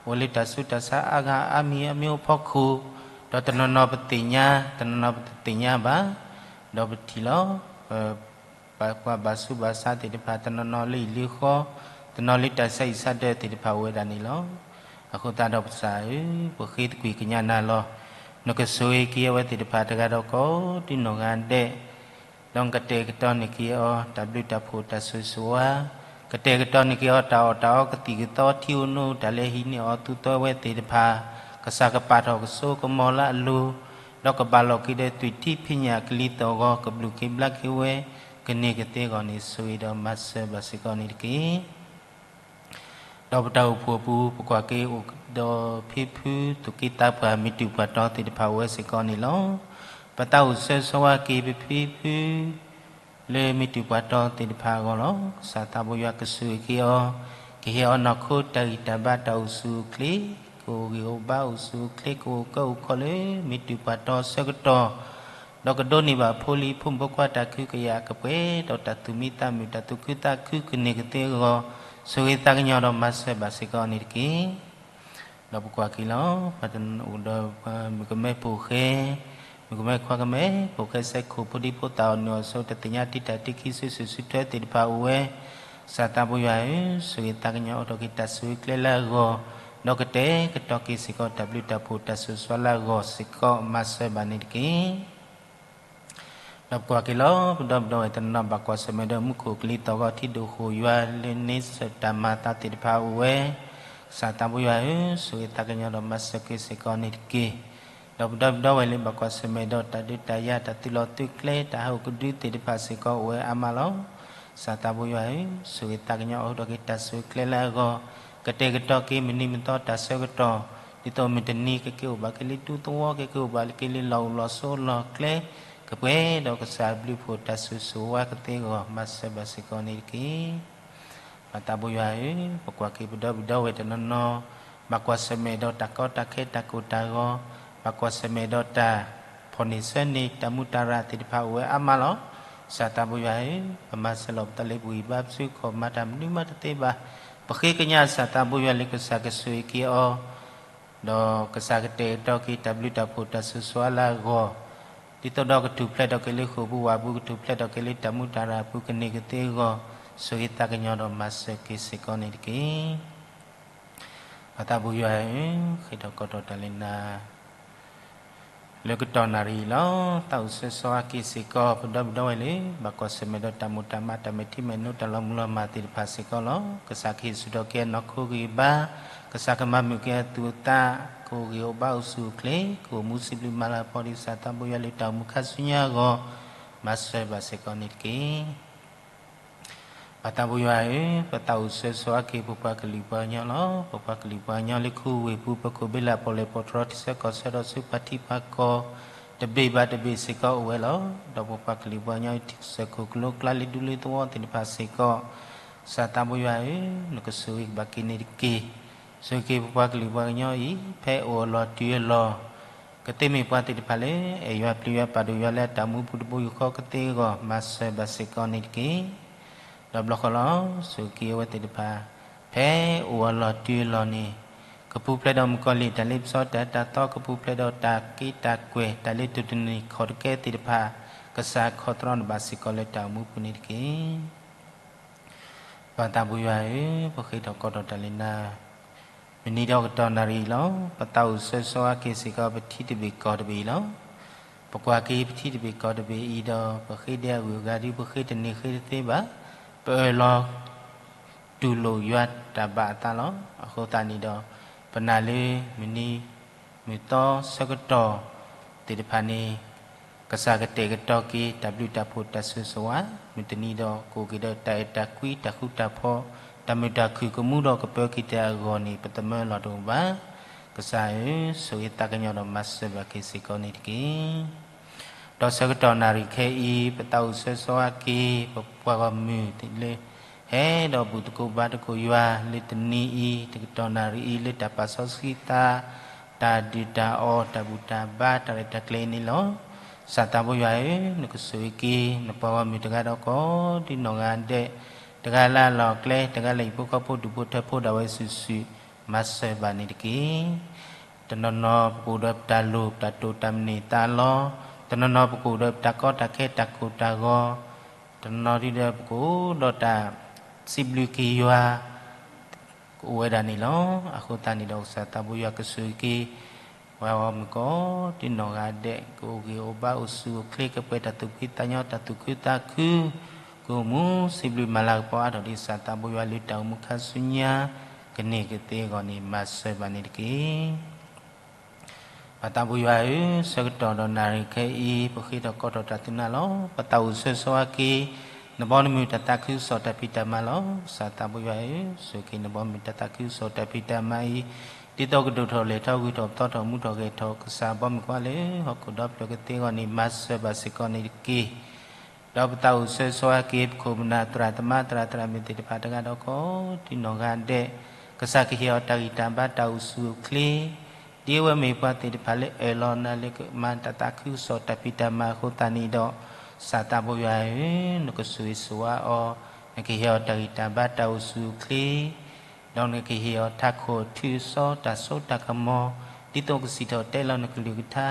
အိၣ်လၢတၢ်ဆူးတၢ်ဆါအါဂၤအါမံၤအါမံၤအိၣ်ဖီခိၣ်, ဒီးတနီၤနီၤပသ့ၣ်ညါ, တနီၤနီၤပတသ့ၣ်ညါဘၣ်, ဒီးပထံၣ်လီၤ ပှၤဘၣ်ဆူးဘၣ်ဆါသ့ၣ်တဖၣ် တနီၤနီၤလၢအံၤလၢဃီ, တနီၤလၢတၢ်ဆါဟံၣ်ဆါဒၢသ့ၣ်တဖၣ်အိၣ်ဝဲဒၣ်န့ၣ်လီၤ. အဃိသတးဒီးပကစၢ်ဧၢ, ပဃ့သကွံၢ်ကညးနၤလီၤ. နကဆိၣ်ဂ့ၤက့ၤအဝဲသ့ၣ်တဖၣ်တဂၤဒီးကိးဒံနီၢ်ဂၤဒဲး, ဒီးနကတဲာ်ကတီၤန့ၢ်က့ၤအီၤ တၢ်ဘျုးတၢ်ဖှိၣ်တၢ်ဆိၣ်ဂ့ၤဆိၣ်ဝါ, ကတဲာ်ကတီၤန့ၢ်က့ၤအီၤ တၢ်အီၣ်တၢ်အီကသံၣ်ကသီထံဧိၤနိ တၢ်လဲၤဟံးန့ၢ်အီၣ်သူၣ်သီဝဲသ့ၣ်တဖၣ်, ကစၢ်ကပာ်ထီၣ်ကစိကမီၤလၢအလိၤ, ဒီးကဘၣ်လီၤက့ၤဒီးသွံၣ်ထံဖံးညၣ်ကလံၤသီၣ်ဂီၤ ကဘျုးက့ၤဘျါက့ၤဝဲ, ကန့ၢ်ကသ့အဂီၢ်န့ၣ် ဆိၣ်ဂ့ၤဒီးမၤစၢၤဘၣ်စ့ၢ်ကီးန့ၣ်တက့ၢ်. ဒီးပတၢ်အိၣ်ဖှိၣ်အပူၤ ပကွၢ်က့ၤအိၣ်ဒီးဖံဖုသူၣ်က့သးပှၢ် မ့ၢ်တုၤပှၤတီသ့ၣ်တဖၣ်အိၣ်ဝဲစ့ၢ်ကီးန့ၣ်လီၤ. ပသးအိၣ်ဆၢဂ့ၤဆၢဝါက့ၤပဖံဖု လၢမ့ၢ်တုၤပှၤတီသ့ၣ်တဖၣ်အဂီၢ်လီၤ. ကစၢ်သးဘိယွၤကဆိၣ်ဂ့ၤက့ၤအီၤ, ကဟ့ၣ်အီၤနီၢ်ခိတၢ်ဂံၢ်တၢ်ဘါတၢ်အိၣ်ဆူၣ်အိၣ်ချ့, ကအိၣ်ဂ့ၤအိၣ်ဘါအိၣ်ဆူၣ်အိၣ်ချ့ ကအိၣ်ကၢအိၣ်ခီလၢ မ့ၢ်တုၤပှၤတီဆၢကတီၢ် ဒီးကဒိးန့ၢ်ဘၣ်ဖိလံၤဖိမုၣ်ဖိခွါတၢ်ခွဲးတၢ်ယာ် ကပှဲၤဒီးတၢ်သူၣ်မံသးမုာ် တၢ်သူၣ်ခုသးခုကန့ၢ်ကသ့အဂီၢ်, ဆိၣ်ဂ့ၤသးကညီၤဒီးမၤစၢၤဘၣ်စ့ၢ်ကီးန့ၣ်တက့ၢ်. ဒီးပကွၢ်က့ၤလီၤ ပှၤတနီၤအိၣ်ဒီးမုၣ်ကမဲဖိဃဲ, မုၣ်ကမဲခွါကမဲ ဖိဃဲစဲခိၣ်ဖိဒံဖိသၣ်အီၣ်နုာ်အီၣ်ဆိး တသ့ၣ်ညါတံာ်တာ်တံာ်ခံ စုစုၣ်စုထွဲသ့ၣ်တဖၣ်အိၣ်ဝဲ, ကစၢ်သးဘိယွၤဧၢ, ဆိၣ်ဂ့ၤသးကညီၤအိးထီၣ်က့ၤတၢ်ဆိၣ်ဂ့ၤကျဲလၢအဂီၢ်, ဒီးကတဲာ်ကတီၤက့ၤစ့ၢ်ကီးတၢ်ဘျုးတၢ်ဖှိၣ်တၢ်ဆိၣ်ဂ့ၤဆိၣ်ဝါလၢအဂီၢ်စ့ၢ်ကီး မၤစၢၤဘၣ်န့ၣ်တက့ၢ်. ဒီးပကွၢ်က့ၤလီၤ ပဒီပုၢ်ဒီဝဲၢ်တနီၤနီၤ ဘၣ်ကွၢ်ဆၢၣ်မဲာ်ဒီးမူခိၣ်ကလံၤသီၣ်ဂီၤ ထံဒိၣ်ဃိၣ်ယွၤလၢန့ဆၢၣ်တၢ်မၤအသးသ့ၣ်တဖၣ်အိၣ်ဝဲ, ကစၢ်သးဘိယွၤဧၢ, ဆိၣ်ဂ့ၤသးကညီၤဒီးမၤစၢၤက့ၤစ့ၢ်ကီးန့ၣ်တက့ၢ်. ဒီးပဒီပုၢ်ဒီဝဲၢ်လၢဘၣ်ကွၢ်ဆၢၣ်မဲာ်ဒီးတၢ်ဒုးတၢ်ယၤ တၢ်သုးလီၤသုးကျဲ တၢ်ဟးအိၣ်ကဒုသ့ၣ်တဖၣ်စ့ၢ်ကီးအိၣ်ဝဲအါမးလီၤ. ကစၢ်သးဘိယွၤဧၢ, ဆိၣ်ဂ့ၤသးကညီၤအိးထီၣ်က့ၤတၢ်ဆိၣ်ဂ့ၤကျဲလၢအဂီၢ်, ကတဲာ်ကတီၤက့ၤမုၢ်နံၤမုၢ်သီတၢ်ဆၢကတီၢ်, ဒ်သိးမုၢ်တနံၤ ကက့ၤအိၣ်ဘၣ်က့ၤလၢဒူသဝီ ကက့ၤအိၣ်ဘၣ်က့ၤလၢလီၢ်အိၣ်လီၢ်ဆိးလီၢ်ကျဲ, ကပှဲၤဒီးကစၢ်ဘျုးဖှိၣ်တၢ်ဆိၣ်ဂ့ၤဆိၣ်ဝါကသ့အဂီၢ် မၤစၢၤဘၣ်စ့ၢ်ကီးန့ၣ်တက့ၢ်. ပသးဘိယွၤဧၢ, ပကွၢ်က့ၤပဒီပုၢ်ဒီဝဲၢ်တနီၤနီၤ, ဘၣ်ကွၢ်ဆၢၣ်မဲာ်ဒီးတၢ်ကီတၢ်ခဲတၢ်ကိၢ်တၢ်ဂီၤ, ဘၣ်ကွၢ်ဆၢၣ်မဲာ်ဒီးတၢ်ဖီၣ်န့ၢ်ဆၢန့ၢ်တၢ်မုာ်တၢ်ရၤသ့ၣ်တဖၣ်အိၣ်ဝဲအါမးလီၤ. ကစၢ်သးဘိယွၤဧၢ, ပမၤစၢၤလီၤပသးလၢပဂံၢ်ဘါပစုခီၣ်မၤတၢ်မနုၤမးတသ့ဘၣ်. ပဃ့ကညးကစၢ်သးဘိယွၤလၢကစၢ်ကဆိၣ်ဂ့ၤက့ၤအီၤ ဒီးကစၢ်ကတဲာ်ကတီၤက့ၤတၢ်ဘျုးတၢ်ဖှိၣ်တၢ်ဆိၣ်ဂ့ၤဆိၣ်ဝါလၢအဂီၢ်, ဒ်သိးဒီးကထူၣ်ဖျဲးထီၣ်က့ၤလၢဃိာ်ပူၤဝးပူၤ, ကထူၣ်ဖျဲးထီၣ်က့ၤလၢတၢ်မူတၢ်ရၤအပူၤကန့ၢ်ကသ့အဂီၢ်, ဆိၣ်ဂ့ၤသးကညီၤဒီးမၤစၢၤက့ၤစ့ၢ်ကီးန့ၣ်တက့ၢ်. ပသးဘိယွၤဧၢ, ဃ့ထီၣ်ကီထီၣ်တၢ်လၢနၤ လၢကတီၢ်နၣ်ရံၣ်အံၤလီၤ. သးအိၣ်ဆၢဂ့ၤဆိၣ်ဂ့ၤက့ၤစ့ၢ်ကီး ပဒီပုၢ်ဒီဝဲၢ်လၢ ဘၣ်ကွၢ်ဆၢၣ်မဲာ်ဒီးတၢ်မိၢ်တၢ်မး တၢ်မဲာ်ထံမဲာ်နိ တၢ်လီၤမုၢ်လီၤမၢ်သ့ၣ်တဖၣ်စ့ၢ်ကီးလီၤ. ကစၢ်ကဟ့ၣ်ဆူၣ်ထီၣ်က့ၤအနီၢ်ခိဂံၢ်ဘါ, ကစၢ်ကမၤမုာ်က့ၤအသူၣ်အသး, ကအိၣ်ဂံၢ်အိၣ်ဘါအိၣ်ဆူၣ်အိၣ်ချ့, ကအိၣ်မူစံးဘျုးမၤလၤကပီၤဒ်ကစၢ်သးဘိယွၤလၢတၢ်အိၣ်မူခါဆူညါအဂီၢ်, မၤစၢၤဘၣ်စ့ၢ်ကီးန့ၣ်တက့ၢ်. ပသးဘိယွၤဧၢ, ပသးအိၣ်ဆၢဂ့ၤဆိၣ်ဂ့ၤက့ၤ ပပှၤကလုာ်ပှၤကညီလီၤ. ပပှၤကလုာ်ပှၤကညီလၢခူဝ့ၢ်ပူၤ ပခိၣ်ဘ့လးပီၣ်လဲၣ်ပီၣ်တြီ ထံဆၢကီၢ်ဆၢဒီးဆူပှၤထံပှၤကီၢ် တဘ့ၣ်ဘၣ်တဘ့ၣ်စ့ၢ်ကီးအိၣ်ဝဲလီၤ. ဒီးပပှၤကလုာ်ပှၤကညီအံၤ ထံကစၢၢ်ခိၣ်ကလိကျါလၢဒူလၢသဝီသ့ၣ်တဖၣ်စ့ၢ်ကီး, ကစၢ်သးဘိယွၤဧၢ, နကဆိၣ်ဂ့ၤဘၣ်က့ၤန့ၣ်တက့ၢ်. ဆိၣ်ဂ့ၤက့ၤပပှၤကလုာ်ပှၤကညီအံၤ ဖဲအိၣ်အလီၢ်တုၤအလီၢ် ကသ့မ့ၢ်ပှၤသ့ၣ်တဖၣ်လၢ အဲၣ်ယွၤပျံၤယွၤပာ်ဒိၣ်ယွၤလၢအတၢ်မူပူၤတဘိယူၢ်ဃီကသ့အဂီၢ် မၤစၢၤဘၣ်စ့ၢ်ကီးန့ၣ်တက့ၢ်. ဒီးဘျီဃီလီၤ, ဆိၣ်ဂ့ၤက့ၤအဝဲသ့ၣ်တဖၣ် ဖဲအိၣ်အလီၢ်တုၤအလီၢ်န့ၣ် ကပူၤဖျဲးဒီးမုၣ်ကီၤလံၢ်တၢ်လ့ပစီတၢ်အၢတၢ်သီ, ကပူၤဖျဲးဒီးတၢ်က့တၢ်ကွဲၢ် တၢ်လၢတိၢ်တန့ၢ်ခီၣ်တကဲသ့ၣ်တဖၣ်, ကစၢ်ခီၣ်သရီနဘၣ်စ့ၢ်ကီးလၢတၢ်အိၣ်မူပူၤန့ၣ်တက့ၢ်. ပသးဘိယွၤဧၢ, ပဃ့ထီၣ်ကီထီၣ်တၢ်လၢနၤ မုၢ်နံၤဒီးကတီၢ်နၣ်ရံၣ်အံၤလီၤ. ပသးအိၣ်ဆၢဂ့ၤဆိၣ်ဂ့ၤက့ၤစ့ၢ်ကီး ပထံတဘ့ၣ်ကီၢ်တဘ့ၣ်အံၤလီၤ. ပကွၢ်က့ၤပထံတဘ့ၣ်ကီၢ်တဘ့ၣ်အံၤဒီး ပဃ့ဒဲးအဂုၤအဂၤဒု ပဃ့တန့ၢ်ဃ့တသ့ဘၣ်. ပအၢၣ်လီၤ တူၢ်လိာ်ယွၤတၢ်ဘၣ်အသးလီၤ. အဃိသတးန့ၣ်ဒီး ပနာ်လၢ မုၢ်နံၤ မုၢ်သီဆၢကတီၢ်သ့ၣ်တဖၣ်န့ၣ် ကစၢ်ကတဲာ်ကတီၤက့ၤ တၢ်ဘျုးတၢ်ဖှိၣ်တၢ်ဆိၣ်ဂ့ၤဆိၣ်ဝါ, မုၢ်တနံၤဒီးကအိၣ်က့ၤဒီးတၢ်အဲၣ်တၢ်ကွံ တၢ်ဃူတၢ်ဖိး, တၢ်မုာ်တၢ်ခုၣ်ကမူဒီးကပၢၤက့ၤတၢ်အဂီၢ်န့ၣ် ပသမၢလီၤတအိၣ်ဘၣ်. ကစၢ်ဧၢ, ဆိၣ်ဂ့ၤသးကညီၤဒီးမၤစၢၤဘၣ်က့ၤစ့ၢ်ကီးန့ၣ်တက့ၢ်. ဒီးဆၢကတီၢ်နၣ်ရံၣ်ခဲအံၤ ပသးအိၣ်ဆၢဂ့ၤဆိၣ်ဂ့ၤက့ၤ ပပှၤဂီၢ်မုၢ်လၢ ဟဲဒီးဘူၣ်သကိးဘါသကိးယွၤလၢတနံၤအံၤ တကတီၢ်နၣ်ရံၣ်အံၤ လၢတၢ်ပာ်စီဆှံသး, တၢ်ဒုၣ်တၢ်အီၣ် တၢ်ဘူၣ်တၢ်ဘါ တၢ်ရဲၣ်တၢ်ကျဲၤအံၤန့ၣ်လီၤ. ကစၢ်သးဘိယွၤဧၢ, နကဆိၣ်ဂ့ၤက့ၤ နပှၤဂီၢ်မုၢ်တဂၤဒီးကိးဒ်နီၢ်ဂၤဒဲး, တဂၤလၢအလီၢ်အကျဲ, တဂၤလၢဟံၣ်ဖိဃီဖိဒူၣ်ဖိထၢဖိဒၣ်ဝဲစုာ်စုာ်, မၤစၢၤဘၣ်န့ၣ်တက့ၢ်. တနီၤနီၤပကအိၣ်ဒီးပတၢ်လိၣ် ပတၢ်တိာ်တၢ်မန့ၢ်သးလီၤ. တနီၤနီၤပကအိၣ်ဒီးပတၢ်ကီတၢ်ခဲတၢ်ကိၢ်တၢ်ဂီၤ, တနီၤနီၤဒုဒီးပကအိၣ်ဒီးတၢ်စံးဘျုးက့ၤယွၤ ကအိၣ်ဝဲဒၣ်န့ၣ်လီၤ. အဃိသတးန့ၣ်ဒီး ကစၢ်သးဘိယွၤကဆိၣ်ဂ့ၤက့ၤ ပှၤဂီၢ်မုၢ်ကိးဒ်နီၢ်ဂၤဒဲး ကအိၣ်ဂံၢ်အိၣ်ဘါအိၣ်ဆူၣ်အိၣ်ချ့ ကပှဲၤတၢ်သူၣ်ဖှံသးညီ တၢ်သူၣ်ခုသးခု, ကအိၣ်မူစံးဘျုးမၤလၤကပီၤအါထီၣ်ဒ်ကစၢ်သးဘိယွၤလၢတၢ်အိၣ်မူခါဆူညါ ကန့ၢ်ကသ့အဂီၢ်န့ၣ် မၤစၢၤဘၣ်န့ၣ်တက့ၢ်. ပသးဘိယွၤဧၢ, ဆၢကတီၢ်ဒီးနၣ်ရံၣ်ခဲအံၤ ပဃ့ထီၣ်ကီထီၣ်တၢ်သုနၤလီၤ. ပသးအိၣ်ဆၢဂ့ၤဆိၣ်ဂ့ၤက့ၤ နဘီနမုၢ်တၢ်သးခုကစီၣ်တၢ်ဖံးတၢ်မၤလီၤ. ကစၢ်သးဘိယွၤဧၢ, ဆိၣ်ဂ့ၤက့ၤနဘီမုၢ်တၢ်သးခုကစီၣ်တၢ်ဖံးတၢ်မၤအံၤ ဒ်သိးကဒိၣ်ထီၣ်လဲၢ်ထီၣ်ဂုၤထီၣ်ပသီထီၣ်မူထီၣ်ဂဲၤထီၣ် ကစၢ်ဘီမုၢ်ကွၢ်လၢ ဟီၣ်ခိၣ်ဒီဖျၢၣ်ကသ့အဂီၢ်န့ၣ် မၤစၢၤဘၣ်စ့ၢ်ကီးန့ၣ်တက့ၢ်. ဒီးပသးအိၣ်ဆၢဂ့ၤဆိၣ်ဂ့ၤက့ၤ ပခိၣ်ပနၢ်သရၣ်သမါသရၣ်သရၣ်မုၣ်သ့ၣ်တဖၣ်တဂၤဒီးကိးဒ်နီၢ်ဂၤဒဲး, ကစၢ်ကဟ့ၣ်အီၤတၢ်ဂံၢ်တၢ်ဘါတၢ်အိၣ်ဆူၣ်အိၣ်ချ့, ဒ်အဝဲမ့ၢ်ပှၤသ့ၣ်တဖၣ်လၢအၢၣ်လီၤနၤလၢကမၤတၢ်သးခုကစီၣ်တၢ်ဖံးတၢ်မၤအဃိသတးန့ၣ်ဒီး, ကစၢ်သးဘိယွၤဧၢ, နကဆိၣ်ဂ့ၤဆိၣ်ဝါအီၤ, နကဟ့ၣ်အီၤတၢ်ဂံၢ်တၢ်ဘါတၢ်အိၣ်ဆူၣ်အိၣ်ချ့ ဒီးနကဟ့ၣ်အီၤထးခိၣ်အထုးအစီတၢ်စိတၢ်ကမီၤ, ဒ်သိးကစံၣ်ထီၣ်တဲလီၤနကလုၢ်ကထါ,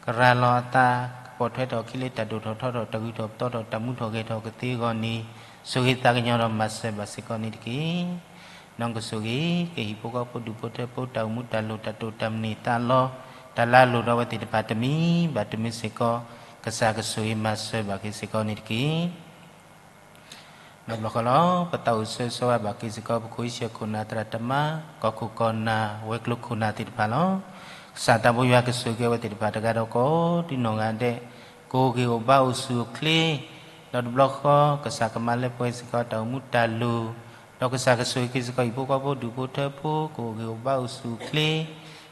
ကရၤလီၤအသး, ကပိာ်ထွဲထီၣ်အခံလၢတၢ်ဒိၣ်ထီၣ်ထီထီၣ် တၢ်ဂုၤထီၣ်ပသီထီၣ် တၢ်မူထီၣ်ဂဲၤထီၣ်ကသ့အဂီၢ်န့ၣ်, ဆိၣ်ဂ့ၤသးကညီၤဒီးမၤစၢၤဘၣ်စ့ၢ်ကီးန့ၣ်တက့ၢ်. ဒီးနကဆိၣ်ဂ့ၤက့ၤဟံၣ်ဖိဃီဖိဒူၣ်ဖိထၢဖိ တၢ်အိၣ်မူတၢ်လိၣ်တၢ်တိာ်တၢ်မုၢ်န့ၢ်သးလီၤ, တၢ်လၢအလိၣ်ဒီးအဝဲသ့ၣ်တဖၣ်တမံၤဘၣ်တမံၤစ့ၢ်ကီး, ကစၢ်ကဆိၣ်ဂ့ၤမၤစၢၤဘၣ်က့ၤစ့ၢ်ကီးန့ၣ်တက့ၢ်. ဒီးဘျီဃီလီၤ, ပသးအိၣ်ဆၢဂ့ၤဆိၣ်ဂ့ၤဘၣ်က့ၤစ့ၢ်ကီး ပခိၣ်အ့ၡၢၣ်ခိၣ်နၢ်သရၣ်သမါ, ကီၢ်ခိၣ်ကီၢ်နၢ်, ဝဲၤကျိၤခိၣ်နၢ်သ့ၣ်တဖၣ်လီၤ. ကစၢ်သးဘိယွၤကဆိၣ်ဂ့ၤက့ၤအဝဲသ့ၣ်တဖၣ်တဂၤဒီးကိးဒ်နီၢ်ဂၤဒဲး, ကအိၣ်ဂ့ၤအိၣ်ဘါအိၣ်ဆူၣ်အိၣ်ချ့, ဒီးတဘျီဃီ ကစၢ်ကမၤလၢပှဲၤစ့ၢ်ကီးတၢ်အိၣ်မူတၢ်လိၣ်, ဒီးကစၢ်ကဆိၣ်ဂ့ၤက့ၤစ့ၢ်ကီးဟံၣ်ဖိဃီဖိဒူၣ်ဖိထၢဖိ ကအိၣ်ဂ့ၤအိၣ်ဘါအိၣ်ဆူၣ်အိၣ်ချ့,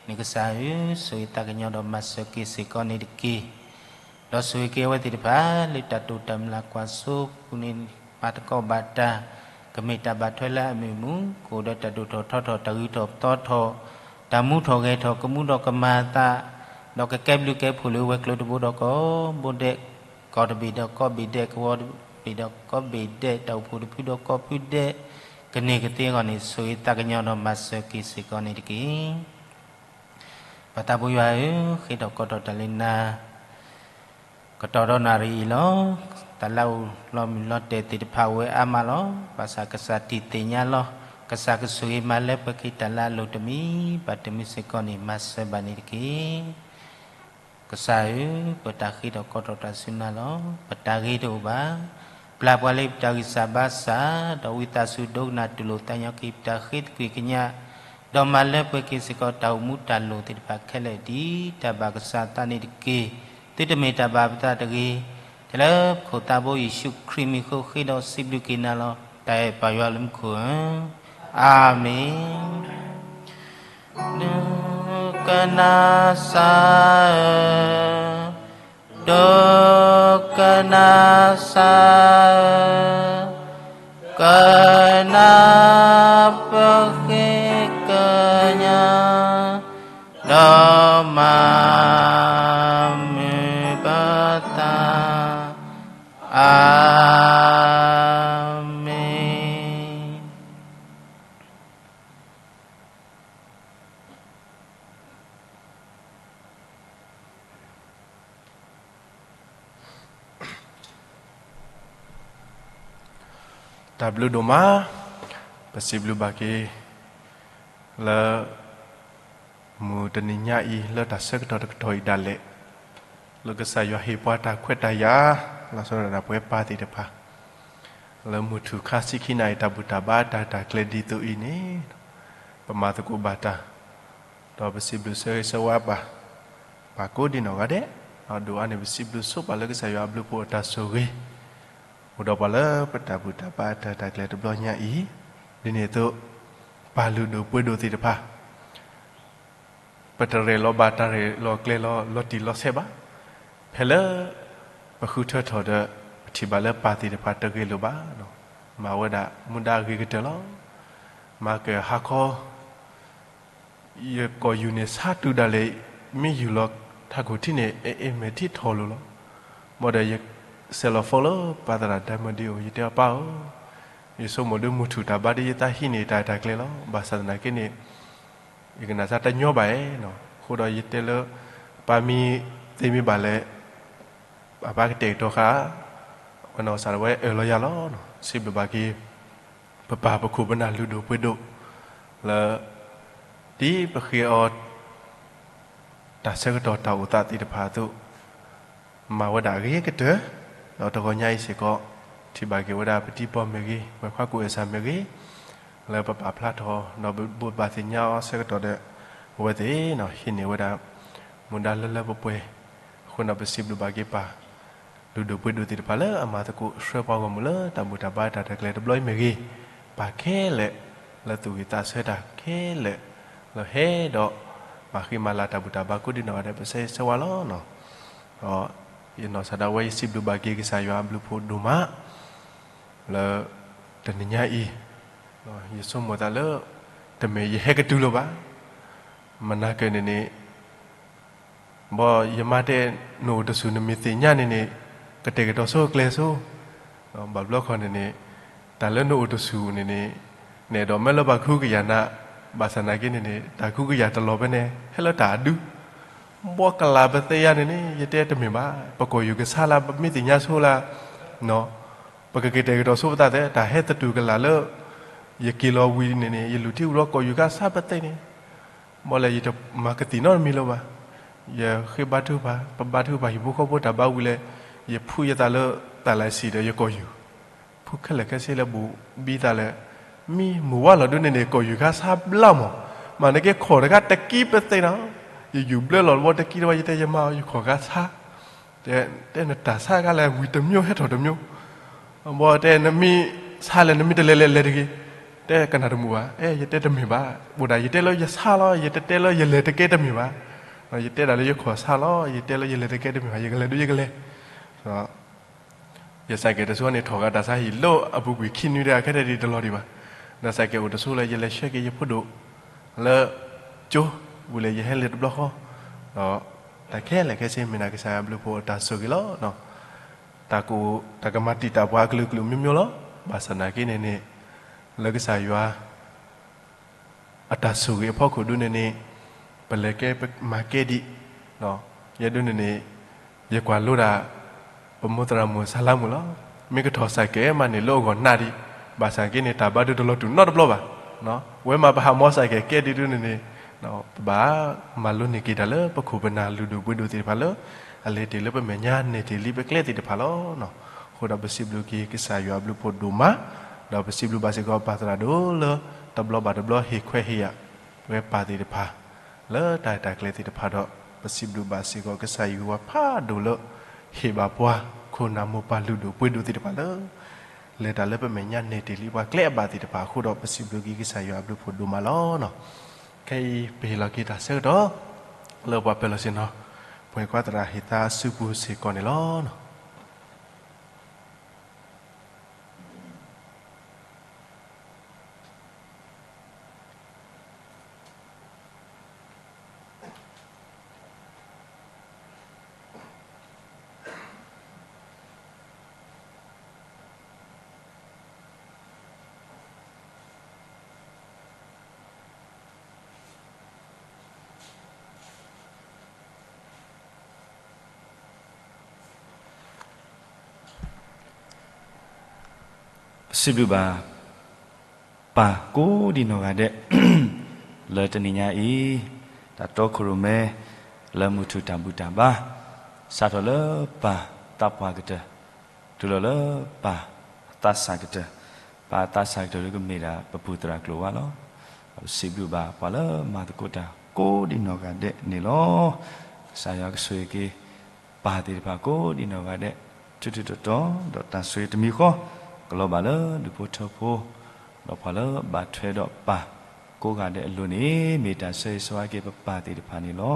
န့ၣ်ကစၢ်ဧၢ, ဆိၣ်ဂ့ၤသးကညီၤဒီးမၤစၢၤက့ၤစ့ၢ်ကီးန့ၣ်တက့ၢ်. ဒီးဆိၣ်ဂ့ၤက့ၤအဝဲသ့ၣ်တဖၣ် လၢတၢ်တိာ်တၢ်မုၢ်လၢ်ကွၢ်စိပူၤန့ၣ် ပာ်သကိးဘၣ်တၢ် ကမ့ၢ်တၢ်ဘၣ်ထွဲလၢအမုာ်မူ, ကအိၣ်ဒီးတၢ်ဒိၣ်ထီၣ်ထီထီၣ်, တၢ်ဂုၤထီၣ်ပသီထီၣ်, တၢ်မူထီၣ်ဂဲၤထီၣ်, ကမူဒီးကမၤအသး, ဒီးကကဲဘျုးကဲဖှိၣ်လၢဝဲၤကျိၤတဘိဒီးကီၢ်ဘိဒဲး, ကီၢ်တဘ့ၣ်ဒီးကီၢ်ဘ့ၣ်ဒဲး, ကဝီၤတဘ့ၣ်ဒီးကီၢ်ဘ့ၣ်ဒဲး, တၢ်အိၣ်ဖှိၣ်တဖုဒီးကီၢ်ဖုဒဲး, ကန့ၢ်ကသ့အဂီၢ်န့ၣ် ဆိၣ်ဂ့ၤသးကညီၤဒီးမၤစၢၤက့ၤစ့ၢ်ကီးန့ၣ်တက့ၢ်. ပၢ်သးဘိယွၤဧၢ, ဃ့ထီၣ်ကိးထီၣ်တၢ်လၢနၤ ကတီၢ်ဒီးနၣ်ရံၣ်အံၤလီၤ. တၢ်လၢအအိၣ်လီၤမုၢ်လီၤတဲာ်သ့ၣ်တဖၣ်အိၣ်ဝဲအါမးလီၤ. ဘၣ်ဆၣ်ကစၢ်တံၢ်သ့ၣ်ညါလီၤ. ကစၢ်ကဆိၣ်ဂ့ၤမၤလၢပှဲၤက့ၤတၢ်လၢအလိၣ်တမံၤဘၣ်တမံၤစ့ၢ်ကီးန့ၣ် မၤစၢၤဘၣ်န့ၣ်တက့ၢ်. ကစၢ်ဧၢ, ပတၢ်ဃ့ထီၣ်ကိးထီၣ်တၢ်ဆူနၤလီၤ. ပတၢ်ဂ့ၤတအိၣ်ဘၣ်. ပျၢ်ပှၤလၢပတၢ်ဂံၢ်စၢ်ဘါစၢ်, ဒီးဝံသးစူၤဒိကနၣ်တူၢ်လိာ်သးညီက့ၤပတၢ်ဃ့သကွံာ်ကညး, ဒီးမၤလၢပှဲၤက့ၤစ့ၢ်ကီးတၢ်အိၣ်မူတၢ်လိၣ်သ့ၣ်တဖၣ်ခဲလၢာ် ဒ်တၢ်ဘၣ်ကစၢ်အသးန့ၣ်တက့ၢ်. သုတမ့ၢ်တၢ်ဘၣ်ပသးတဂ့ၤ. ထဲလၢပခိၣ်သးဘိယ့ၣ်ၡူးခရံာ်မံၤဃိဃ့ဒီးစံးဘျုးက့ၤနၤလီၤ. တၢ်အဲၣ်ပၢ်ယွၤလၢမူခိၣ်ဧၢ, အၤမ့ၣ်. ဒိကနၣ်စၢ်ဧၢ, ဒိကနၣ်စၢ်ဧၢ, ကနၣ်ပဃ့ကညး, ဒီးမၤမုာ်ပသး, အၤမ့ၣ်. တၢ်ဘျုးဒိၣ်မး, ပစံးဘျုးဘၣ်က့ၤ လၢ မုၢ်တနံၤညါအံၤ လၢတၢ်ဆၢကတီၢ်တကတီၢ်အံၤဒၣ်လဲာ်, လၢကစၢ်ယွၤဟ့ၣ်ပှၤတၢ်ခွဲးတၢ်ယာ် လီၤဆီဒၣ်တၢ်ပဝဲပၢ်သ့ၣ်တဖၣ် လၢမုၢ်ထူၣ်ခါဆံခံနၣ်ရံၣ် တၢ်ဘူၣ်တၢ်ဘါတၢ်တၢ်ကျဲၤဒ်သိးအံၤန့ၣ်, ပမၤသကိးဘၣ်တၢ်, ဒီးပစံးဘျုးဆၢဂ့ၤဆၢဝါပၢ်, ပၢ်ကိးဒံနီၢ်ဂၤဒဲး, ဒီးဒိၣ်အါန့ၣ် ပစံးဘျုးဆိပာ်လၢကစၢ်ယွၤအဘျုးအဖှိၣ်အတၢ်ဆိၣ်ဂ့ၤ အိၣ်ဒီးပှၤလၢပတၢ်ဘူၣ်တၢ်ဘါတၢ်တၢ်ကျဲၤတဘျီညါအံၤ, ဒ်န့ၣ်အသိး ပၢ်လုၢ်ဒိၣ်ပှ့ၤဒိၣ်သ့ၣ်တဖၣ် ပတရဲၣ်လီၤဘၣ်တၢ်ရဲၣ်လီၤကျဲၤလီၤလီၤတံၢ်လီၤဆဲးဘၣ်. ဖဲလၢ ပဃုထၢထီၣ်ဒီး ပထံၣ်ဘၣ်လၢပၢ်သ့ၣ်တဖၣ်တဂ့ၤလိာ်ဘၣ်, မၤဝဲဒၣ်မူဒါအဂ့ၤကတၢၢ်လီၤ. မၤကဟါခီ ယကီၢ်ယူၢ်န့ၣ်ဆါတုၤဒၣ်လဲာ်, မ့ၢ်ယူၢ်လီၤထးခိၣ်ထံန့ၣ် အအ့ၣ်မဲာ်ထံထီၣ်လိၤလီၤ. ဘၣ်ဒီးယဆဲးလီၤ phone လၢပၢ်သရၣ် Diamond ဒံအိၣ်, ယတဲအီၤ ပၢ်ဧၢ, ယဆိကမိၣ်ဒုးမုၢ်ထူၣ်တၢ်ဘါဒ်ယသးဟံးန့ၢ်တၢ်တၢ်ကျဲၤလီၤ. ဘၣ်ဆၣ်သနာ်က့န့ၣ် ယကနၣ်စၢ်တညီဘၣ်ဧါနီၤ. အဃိဒီးယတဲလၢ ပၢ်မ့ၢ်သ့မ့ၢ်ဘၣ်လဲၣ်, အပၢ်ကတဲာ်ကတီၤဃာ်, အဝဲနီၢ်ကစၢ်ဒၣ်ဝဲအၢၣ်လီၤယၤလီၤ. စံးဘျုးဘၣ်က့ၤ ပပၢ်ပခိၣ်ပနၢ်လုၢ်ဒိၣ်ပှ့ၤဒိၣ် လၢ ဒ်ပဃ့အီၤ တၢ်ဆၢကတီၢ်တၢ်အိၣ်သးသ့ၣ်တဖၣ်အသိး မၤဝဲဒၣ်အဂ့ၤကတၢၢ်, ဒီးတဂီၤညါအံၤစ့ၢ်ကီး ထံၣ်ဘၣ်က့ၤဝဲဒၣ်ပတံၤပီၢ်မ့ၢ်ဂ့ၤ, ပှၤခွါကူၣ်အဲၣ်စၢ်မ့ၢ်ဂ့ၤ, လၢပပာ်ဖျါထီၣ် ဒီးဘိးဘၣ်သ့ၣ်ညါအီၤဆၢကတီၢ်ဒီး အဝဲသ့ၣ်နီၤ ဟံးန့ၢ်ဝဲဒၣ် မူဒါလၢလၢပှဲၤပှဲၤ, အဃိန့ၣ် ပစံးဘျုးဘၣ်က့ၤပၢ် လုၢ်ဒိၣ်ပှ့ၤဒိၣ်သ့ၣ်တဖၣ်လၢအမၤသကိးဆှၢပှၤဂီၢ်မုၢ်လၢ တၢ်ဘူၣ်တၢ်ဘါတၢ်တၢ်ကျဲၤတဘျီအံၤမ့ၢ်ဂ့ၤ, ပၢ်ခဲလၢာ် လၢသူၣ်ဂ့ၤသးဆၢတၢ်ခဲလၢာ် လၢဟဲဒီး မၤဃံမၤလၤတၢ်ဘူၣ်တၢ်ဘါကိးဒံနီၢ်ဂၤဒဲး ပဆၢဂ့ၤဆၢဝါလီၤနီၤ. ဒီးယနီၢ်ကစၢ်ဒၣ်ဝဲ ယစံးဘျုးဘၣ်က့ၤကစၢ်ယွၤအဘျုးဖှိၣ်ဒိၣ်မး လၢ တနံၤညါအံၤ ယဆိကမိၣ်သးလၢ တမ့ၢ်ယဟဲကတုၤလိာ်ဘၣ်. မနၤကၢၢ်န့ၣ်န့ၣ် ဘၣ်ယမါတဲ နအိၣ်တဆူၣ် နမ့ၢ်သ့ၣ်ညါန့ၣ်န့ၣ် ကတဲာ်ကတီၤဆိကျဲၤဆိ, ဘၣ်ဘျီခီန့ၣ်န့ၣ် တၢ်လၢနအိၣ်တဆူၣ်န့ၣ်န့ၣ် နအဲၣ်ဒိးမၢလၢပှၤကဟုကယာ်နၤ, ဘၣ်ဆၣ်သနာ်က့န့ၣ်န့ၣ် တၢ်ကဟုကယာ်တလီၤဖဲန့ၣ် ဟဲလၢတၢ်အဒု ဘီကလၤပသ့ၣ်ညါန့ၣ်န့ၣ် ယတဲတမ့ၢ်ဘၣ်, ပကီၢ်ယူၢ်ကဆါလၢ ပမ့ၢ်သ့ၣ်ညါဆိလၢ ပကက့ၤတဲာ်ကတီၤဆိပသးသ့ တၢ်ဟဲသတူၢ်ကလာ်လၢ ယက့ၤလီၤဝံၤန့ၣ်န့ၣ် ယလူၤထံၣ်ဝံၤဒီးကီၢ်ယူၢ်ကဆါပသ့ၣ်န့ၣ်, ဘၣ်လဲၣ်ယတမၤကသံၣ်နီတမံၤလၢၤဘၣ်. ယဃ့ဘါထုကဖၣ် ပဘါထုကဖၣ်ဟံၣ်ဖိဃီဖိတၢ်ဘါဝံၤလဲၣ်, ယဖုးယသးလၢတၢ်လၢဆံးဒီးယကီၢ်ယူၢ် ဖုခဲလၢာ်ခဲဆ့လၢဘူးဘံသးလဲၣ်, မ့ၢ်မုၢ်ဝါလီၤဒုန့ၣ်န့ၣ် ကီၢ်ယူၢ်ကဆါဘျါမး, မ့ၢ်နက့ၤခိးတခါတကံပသ့ၣ်နီၤ, ယယူၢ်ဘျၢလီၤတဘျီတကံတဘျီ ယတဲယမါ ယခိးကဆါ တဲနတၢ်ဆါကလဲၣ် ဝံၤတမျိုးဟဲထီၣ်တမျိုး, ဘီတဲနမ့ၢ်ဆါလဲၣ် နမ့ၢ်တလဲၤလဲၤလဲၤတဂ့ၤ, တဲကနၣ်တမုာ်ဘၣ်, အဲ ယတဲတမ့ၢ်ဘၣ်, အိၣ်ဒၣ်ယတဲလၢယဆါလီၤ ယတတဲလၢယလဲၤတကဲတမ့ၢ်ဘၣ်, ယတဲဒၣ်လၢယခိးဆါလီၤ ယတဲလၢယလဲၤတကဲတမ့ၢ်ဘၣ် ယကလဲၤဒုးယကလဲၤ, ဒီး ယစဲးကဲးတဆိန့ၣ် ထီၣ်ဃာ်တၢ်ဆါဟံၣ်လၢအပူၤကွံာ်ခံနွံတခါ ခဲတဒံးတလီၤဒံးဘၣ်. ဒီးစဲးကဲးအိၣ်တဆိလၢယလဲၤဆှၢက့ၤယဖိဒိၣ်လၢကၠိပူၤလၢယဟဲလၢတဘျီဃီ, ဒီးတၢ်ခဲလၢာ်ခဲဆ့မ့ၢ်ဒၣ်ကစၢ်ယွၤဘျုးဖှိၣ်အတၢ်ဆိၣ်ဂ့ၤလီၤ. တၢ်ကမၤတံာ်တာ်ပှၤအကလုာ်ကလုာ်မျိုးမျိုးလီၤ. ဘၣ်ဆၣ်သနာ်က့န့ၣ်န့ၣ် လၢကစၢ်ယွၤ အတၢ်ဆိၣ်ဂ့ၤအဖီခိၣ်ဒ်န့ၣ်န့ၣ် ပလဲၤကဲပမၤကဲဒံး, ယဲဒ်န့ၣ်န့ၣ် ယကွၢ်လိဒၣ် ပမိၢ်သရၣ်မုၣ်ဆါလါမုၣ်လီၤ. မ့ၢ်ကထီၣ်စဲးကဲးမးန့ၣ်လၢအဂီၢ်နးဒံး, ဘၣ်ဆၣ်က့န့ၣ် တၢ်ဘါဒုတလီၤတူာ်နီတဘျီဘၣ်. ဝဲမးပဟးမီစဲးကဲးကဲဒံးဒ်န့ၣ်န့ၣ် ပဘၣ်မၤလိန့ၢ်က့ၤတၢ်လၢပခိၣ်ပနၢ်လုၢ်ဒိၣ်ပှ့ၤဒိၣ်သ့ၣ်တဖၣ်လၢ အလဲၤတ့ၢ်လၢပမဲာ်ညါ နဲၣ်တ့ၢ်လံပကျဲသ့ၣ်တဖၣ်လီၤ. အဃိဒီးပစံးဘျုးက့ၤကစၢ်ယွၤအဘျုးဖှိၣ်ဒိၣ်မး, ဒီးပစံးဘျုးဘၣ်စ့ၢ်ကီးပၢ်သရၣ်ဒိၣ်လၢ တဘျီဘၣ်တဘျီဟ့ၣ်ခွဲးဟ့ၣ်ယာ် ပဝဲပၢ်သ့ၣ်တဖၣ် လၢတၢ်အဲၣ်တၢ်ကျဲသ့ၣ်တဖၣ်ဒီး ပစံးဘျုးဘၣ်စ့ၢ်ကီးကစၢ်ယွၤဖးဒိၣ်လၢ ဟ့ၣ်ဘၣ်ပှၤ ခိၣ်နၢ်မိၢ်ပၢ်လုၢ်ဒိၣ်ပှ့ၤဒိၣ်သ့ၣ်တဖၣ်လၢ လဲၤတၢ်လၢပမဲာ်ညါ နဲၣ်တ့ၢ်လံပှၤကျဲအဘၣ်သ့ၣ်တဖၣ်အဃိဒီး ပစံးဘျုးက့ၤကစၢ်ယွၤအဘျုးဖှိၣ်ဒိၣ်မးလီၤ. ခဲအံၤပဟ့ၣ်လီၤက့ၤတၢ်ဆၢကတီၢ် လၢပှၤပၢၤလီၢ်ဆ့ၣ်နီၤ ပှၤကွၢ်သရၣ်ဟ့ၣ်သါအစုပူၤစ့ၢ်ကီးန့ၣ်လီၤ. ပစံးဘျုးဘၣ် ပၢ်ကိးဒံနီၢ်ဂၤဒဲး လၢတနံၤညါအံၤ တၢ်တီခိၣ်ရိၣ်မဲ လၢမုၢ်ထူၣ်တၢ်ဘူၣ်တၢ်ဘါ စးထီၣ်လၢပၢ်သးပှၢ်ကတၢၢ် တုၤလီၤလၢပၢ်သးစၢ်ကတၢၢ်, ပၢ်သးစၢ်ကတၢၢ်ဒ်ကမ့ၢ်ဒၣ်ပပူၤသရၣ်ကျိၤဝါလီၤ. ပစံးဘျုးဘၣ်ပှၤလၢမၤသကိးတၢ်ကိးဒံနီၢ်ဂၤဒဲးန့ၣ်လီၤ. ကစၢ်ယွၤကဆိၣ်ဂ့ၤက့ၤ ပၢ်သ့ၣ်တဖၣ်ကိးဒံနီၢ်ဂၤဒဲး ထူးထူးတီၤတီၤ ဒီးတၢ်ဆိၣ်ဂ့ၤတမံၤဃီ ကလီၤဘၣ်လၢဒူၣ်ဖိထၢဖိ ဒီးပှၤလၢဘၣ်ထွဲဒီးပၢ်ကိးဂၤဒဲးအလိၤန့ၣ် မ့ၢ်တၢ်ဆၢဂ့ၤဆၢဝါက့ၤပပၢ်သ့ၣ်တဖၣ်န့ၣ်လီၤ.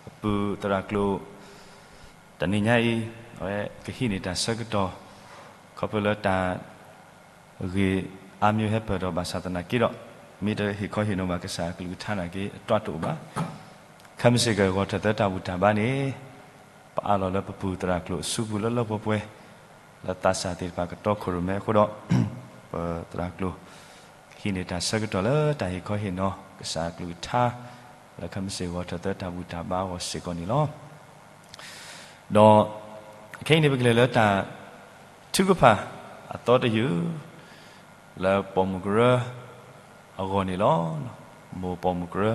ပပူၤသရၣ်ကျိၤ တနံၤညါအံၤ အဝဲကဟံးန့ၢ်တၢ်ဆၢကတီၢ် ခီဖျိလၢတၢ် ဂ့ၢ်အါမံၤဟဲပၢၢ်ဒီးဘၣ်ဆၣ်သနာ်က့ဒီး မ့ၢ်တဟ့ၣ်ခီဟ့ၣ်နီၤဘၣ်ကစၢ်အကလုၢ်ကထါနာ်က့ အတၢ်တအိၣ်ဘၣ်. ခဲမုၢ်ဆ့ၣ်ကီၢ်ထၢၣ်သၢတၢ်ဘူၣ်တၢ်ဘါန့ၣ် ပအးလီၤလၢပပူၤသရၣ်ကျိၤအစုပူၤလၢလၢပှဲၤပှဲၤ လၢသးစၢ်သ့ၣ်တဖၣ်ကတီခိၣ်ရိၣ်မဲအဃိဒီး ပသရၣ်ကျိၤ ဟံးန့ၢ်တၢ်ဆၢကတီၢ်လၢတၢ်ဟ့ၣ်ခီဟ့ၣ်နီၤကစၢ်အကလုၢ်ကထါ လၢခဲမုၢ်ဆ့ၣ်ကီၢ်ထၢၣ်သၢတၢ်ဘူၣ်တၢ်ဘါအဂီၢ်စ့ၢ်ကီးန့ၣ်လီၤ. ဒီးခဲအံၤန့ၣ် ပကလဲၤလၢတၢ်ထုကဖၣ်အသီတယုၢ် လၢပိာ်မုၣ်ကရၢအဂီၢ်န့ၣ်လီၤ. မိၢ်ပိာ်မုၣ်ကရၢ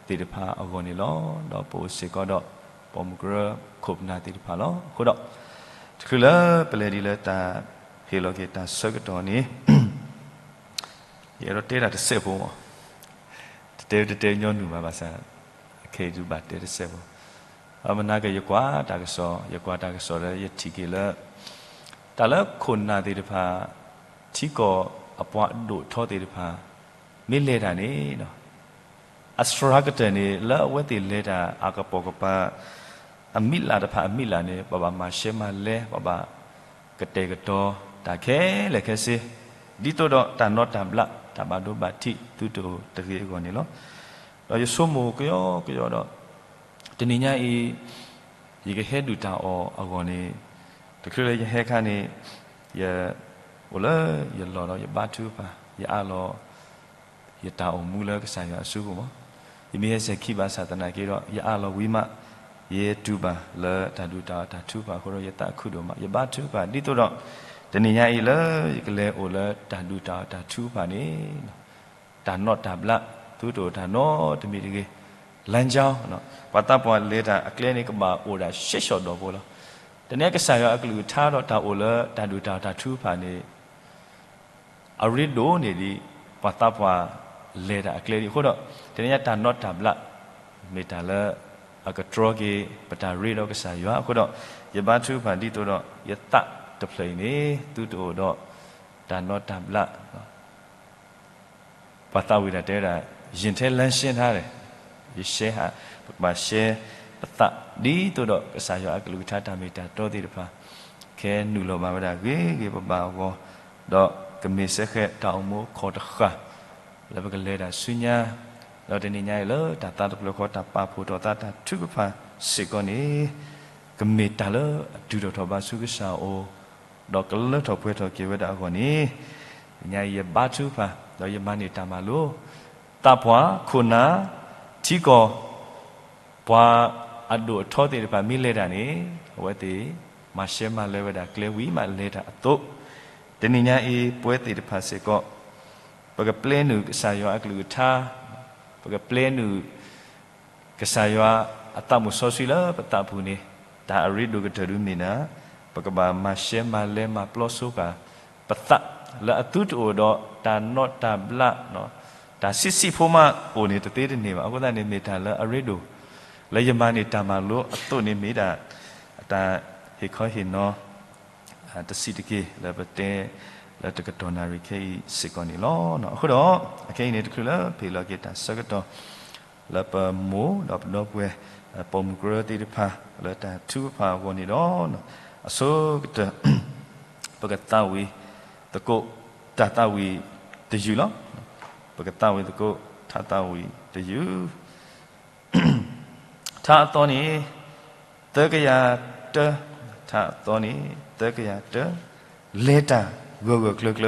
သ့ၣ်တဖၣ်အဂီၢ်န့ၣ်လီၤ. ဒီးပအိၣ်စ့ၢ်ကီးဒီးပိာ်မုၣ်ကရၢခိၣ်ပနၢ်သ့ၣ်တဖၣ်လီၤ. အဃိဒီး တချုးလၢပလဲၤဒ်လၢတၢ်ဟ့ၣ်လီၤက့ၤတၢ်ဆၢကတီၢ်န့ၣ် ယအဲၣ်ဒိးတဲဒၣ်တစဲးဖိမး, တတဲတတဲညီနုၢ်ဘၣ်ဘၣ်ဆၣ် အခဲအံၤဒုးဘၣ်တဲတစဲးဖိ, မနၤက့ၤယကွၢ်တၢ်ကစီၣ် ယကွၢ်တၢ်ကစီၣ်လၢယထံၣ်က့ၤလၢ တၢ်လၢခိၣ်နၢ်သ့ၣ်တဖၣ် ထံကီၢ်အပှၤအဒိၣ်အထီသ့ၣ်တဖၣ် မ့ၢ်လဲၤတၢ်န့ၣ် အစှၤကတၢၢ်န့ၣ် လၢအဝဲသ့ၣ်လဲၤတၢ်အကပိာ်ကပၤ အမံၤလၢ်တဖၣ်အမံၤလၢ်န့ၣ် ပဘၣ်မၤရှဲမၤလဲ ပဘၣ်ကတဲာ်ကတီၤတၢ်ခဲလၢာ်ခဲဆ့ ဒ်သိးဒီးတၢ်နီၣ်တၢ်ဘျး တၢ်ဘၣ်ဒိဘၣ်ထံး သုတအိၣ်တဂ့ၤအဂီၢ်န့ၣ်လီၤ. ဒီးယဆိကမိၣ်ကယီကယီဒီး တနံၤညါအံၤ ယကဟဲဒုၣ်တၢ်အီၣ်အဂီၢ်န့ၣ် တချုးလၢယဟဲခါန့ၣ် ယအိၣ်လၢယလီၢ်ဒီးယဘါထုကဖၣ် ယအးလီၤ ယတၢ်အိၣ်မူလၢကစၢ်ယွၤအစုပူၤမး, ယမ့ၢ်ဟဲစဲၤခံဘၣ်ဆၣ်သနာ်က့ဒီး ယအးလီၤဝံၤမး ယတူၢ်ဘၣ်လၢတၢ်ဒုၣ်တၢ်အီၣ်တၢ်ထုကဖၣ်အဃိဒီး ယသးခုဒိၣ်မး ယဘါထုကဖၣ် ဒ်သိးဒီး တနံၤညါအံၤလၢယကလဲၤအိၣ်လၢတၢ်ဒုၣ်တၢ်အီၣ်တၢ်ထုကဖၣ်န့ၣ် တၢ်နီၣ်တၢ်ဘျး သုတအိၣ်တၢ်နီတမံၤတဂ့ၤ, လမ်းကြောင်း ပှၤသးပှၢ်လဲၤတၢ်အကျဲန့ၣ် ကဘၣ်အိၣ်ဒၣ်ရှဲရှီၣ်ဒီးဖိလီၤ. တနံၤညါကစၢ်ယွၤအကလုၢ်ကထါဒီးတၢ်အိၣ်လၢတၢ်ဒုၣ်တၢ်အီၣ်တၢ်ထုကဖၣ်န့ၣ် အရ့ဒိၣ်န့ၢ်ဒံး ပှၤသးပှၢ်လဲၤတၢ်အကျဲဒံးအဃိဒီး တနံၤညါတၢ်နီၣ်တၢ်ဘျး မ့ၢ်တၢ်လၢအကတြီက့ၤ ပတၢ်ရ့ဒီးကစၢ်ယွၤအဃိဒီး ယဘါထုကဖၣ်ဒ်သိးဒီး ယသးတဖျၢၣ်အံၤန့ၣ် သုတအိၣ်ဒီးတၢ်နီၣ်တၢ်ဘျး ပှၤသးဝံၣ်တၢ်တဲဝဲဒၣ် ရင်ထဲလမ်းရှင်းထားတယ်, ယရှဲဟး ပကဘၣ်ရှဲပသး ဒ်သိးဒီးကစၢ်ယွၤအကလုၢ်ကထါတၢ်မ့ၢ်တၢ်တီသ့ၣ်တဖၣ် ကဟဲနုာ်လီၤဘၣ်ဝဲဒၣ်ဂ့ၤဂ့ၤဘၣ်ဘၣ်အဂီၢ်, ဒီးကမ့ၢ်စ့ၢ်ကီးတၢ်အိၣ်မူအခီၣ်တဃၣ် လၢပကလဲၤတၢ်ဆူညါ, ဒီးတနံၤညါအံၤလၢတၢ်သးတဖျၢၣ်ဃီတၢ်ပာ်ဖှိၣ်ထီၣ်သးတၢ်ထုကဖၣ်စ့ၢ်ကီးန့ၣ်, ကမ့ၢ်တၢ်လၢအဒုးထီၣ်ထီၣ်ဘါဆူကစၢ်အအိၣ်, ဒီးကလၢထီၣ်ပှဲၤထီၣ်က့ၤဝဲဒၣ်အဂီၢ်န့ၣ်, တနံၤညါအံၤယဘါထုကဖၣ် ဒီးယမၤန့ၢ်တၢ်မၤလိ, သးပှၢ်ခိၣ်နၢ် ထံကီၢ် ပှၤအဒိၣ်အထီသ့ၣ်တဖၣ်မ့ၢ်လဲၤတၢ်န့ၣ်, အဝဲသ့ၣ်မၤရှဲမၤလဲၤဝဲဒၣ်ကျဲဝံၤမးလဲၤတၢ်အသိး, တနံၤညါအံၤပဝဲသ့ၣ်တဖၣ်စ့ၢ်ကီး, ပကပျဲနုာ်ကစၢ်ယွၤအကလုၢ်ကထါ, ပကပျဲနုာ် ကစၢ်ယွၤအသးမုၣ်စီဆှံလၢပသးပူၤန့ၣ်, တၢ်အရ့ဒိၣ်ကတၢၢ်ဒုးမ့ၢ်ဒၣ်, ပကဘၣ်မၤရှဲမၤလဲၤမၤပျီဆိဃာ် ပသးလၢအသုတအိၣ်ဒီး တၢ်နီၣ်တၢ်ဘျး, တၢ်ဆံးဆံးဖိမးအိၣ်န့ၣ်တသ့တန့ၢ်ဘၣ်. အဃိသတးန့ၣ်မ့ၢ်တၢ်လၢအရ့ဒိၣ်, လၢယမၤန့ၢ်တၢ်မၤလိအသိးန့ၣ်မ့ၢ်ဒၣ်, တၢ်ဟ့ၣ်ခီဟ့ၣ်နီၤ တဆံးတက့ၢ်လၢပတဲ လၢတကတီၢ်နၣ်ရံၣ်ခဲအံၤစ့ၢ်ကီးန့ၣ်လီၤ. အဃိဒီး, အခဲအံၤန့ၣ်တချုးလၢပဟ့ၣ်လီၤက့ၤတၢ်ဆၢကတီၢ် လၢပမိၢ်ဒီးပဒီပုၢ်ဝဲၢ် ပိာ်မုၣ်ကရၢသ့ၣ်တဖၣ် လၢတၢ်ထုကဖၣ်အဂီၢ်န့ၣ်ဒီး, အဆိကတၢၢ် ပကသးဝံၣ်သကိး တၢ်သးဝံၣ်တယုၢ်လီၤ. ပကသးဝံၣ်သကိး တၢ်သးဝံၣ်တယုၢ် ထါအသီန့ၣ် သၢကယၤတၢ, ထါအသီန့ၣ် သၢကယၤတၢ, လဲၤတၢ်ဂၢၢ်ဂၢၢ်ကျၢၤကျၢၤ,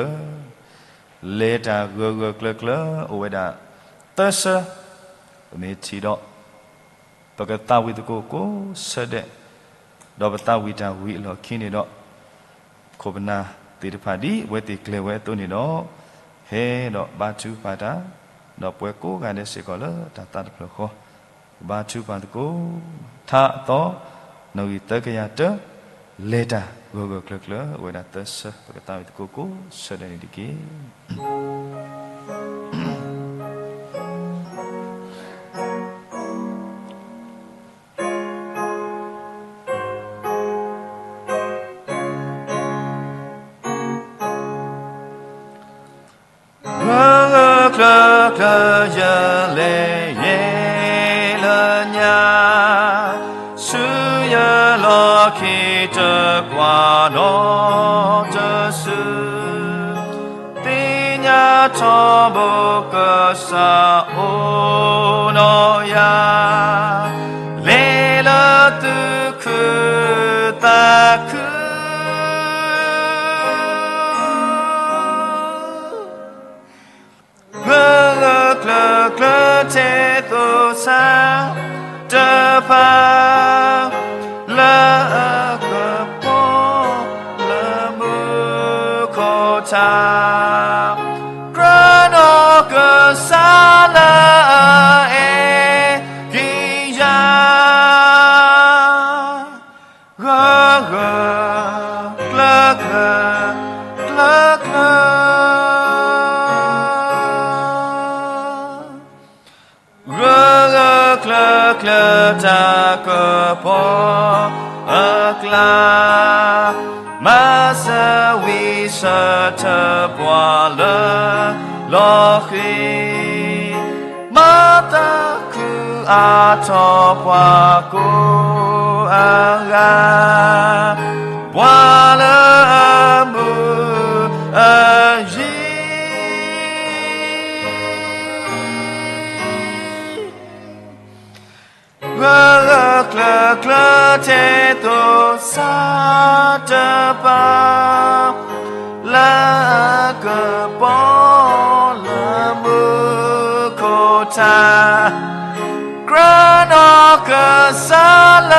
လဲၤတၢ်ဂၢၢ်ဂၢၢ်ကျၢၤကျၢၤ အိၣ်ဝဲဒၣ်သၢဆၢ, ပမ့ၢ်ထံၣ်ဒီး ပကသးဝံၣ်သကိးကိးဆၢဒဲး, ဒီးပသးဝံၣ်တၢ်ဝံၤအလီၢ်ခံန့ၣ်ဒီး ခိၣ်ပနၢ်သ့ၣ်တဖၣ်ဒ်အဝဲသ့ၣ်ကျဲၤဝဲအသိးန့ၣ်ဒီး, ဟဲဒီးဘါထုကဖၣ်တၢ်, ဒီးပဝဲကိးဂၤဒဲးစ့ၢ်ကီးလၢတၢ်သးတဖျၢၣ်ဃီ, ကဘါထုကဖၣ်သကိး, ထါအသီ, နီၣ်ဂံၢ်သၢကယၤတၢ, လဲၤတၢ်ဂၢၢ်ဂၢၢ်ကျၢၤကျၢၤ အိၣ်ဝဲဒၣ်သၢဆၢ, ပကသးဝံၣ်သကိးကိးဆၢဒဲးန့ၣ်တက့ၢ်. ဂၢၢ်ဂၢၢ်ကျၢၤကျၢၤယလဲၤယဲလၢညါ, ဆူယလီၢ်ခံတကွၢ်နီတစု, သ့ၣ်ညါထီဘိကစၢ်အိၣ်ဒီးယၤ, လဲၤလၢသုးခုသးခု ဂၢၢ်ဂၢၢ်ကျၢၤကျၢၤထဲသိၣ်ဆါတဖၣ်, လၢအကပီၤလၢမူခိၣ်ထး, ကြၢးနီၢ်ကစၢ်လၢအအဲၣ်က့ၤယၤ ဂၢၢ်ဂၢၢ်ကျၢၤကျၢၤ ကျၢၤကျၢၤ ဂၢၢ်ဂၢၢ်ကျၢၤကျၢၤတၢ်ကပီၤအကျါ, မၤစၢၤဝံၤဆၢထၢၣ်ပှၤလၢလီၢ်ဃံၤ, မၤသးခုအါထီၣ်ပှၤကိးအဂၤ, ပှၤလၢအမုာ်အယံၤ ဂၢၢ်ဂၢၢ်ကျၢၤကျၢၤထဲသိၣ်ဆါတဖၣ်, လၢအကပီၤလၢမူခိၣ်ထး, ကြၢးနီၢ်ကစၢ်လၢ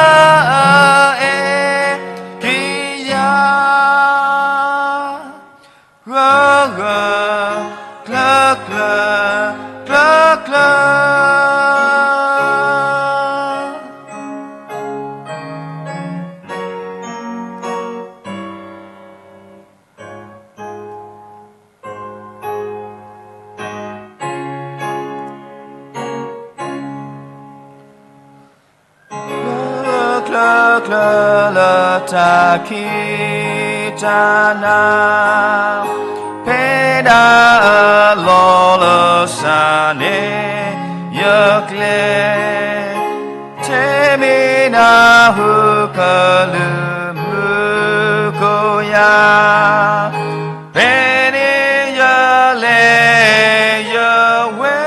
အအဲၣ်က့ၤယၤ ဂၢၢ်ဂၢၢ်ကျၢၤကျၢၤ ကျၢၤကျၢၤ ကျၢၤကျၢၤလၢတၢ်ခံးတၢ်နၤ, ဖဲဒၣ်အလီၢ်လၢစၢ်န့ၣ် ယကျဲ, ထဲမ့ၢ်နၢ်ဟူကလုၢ်မုၢ်ကိ ယၤ, ဖဲန့ၣ်ယလဲၤယဝဲ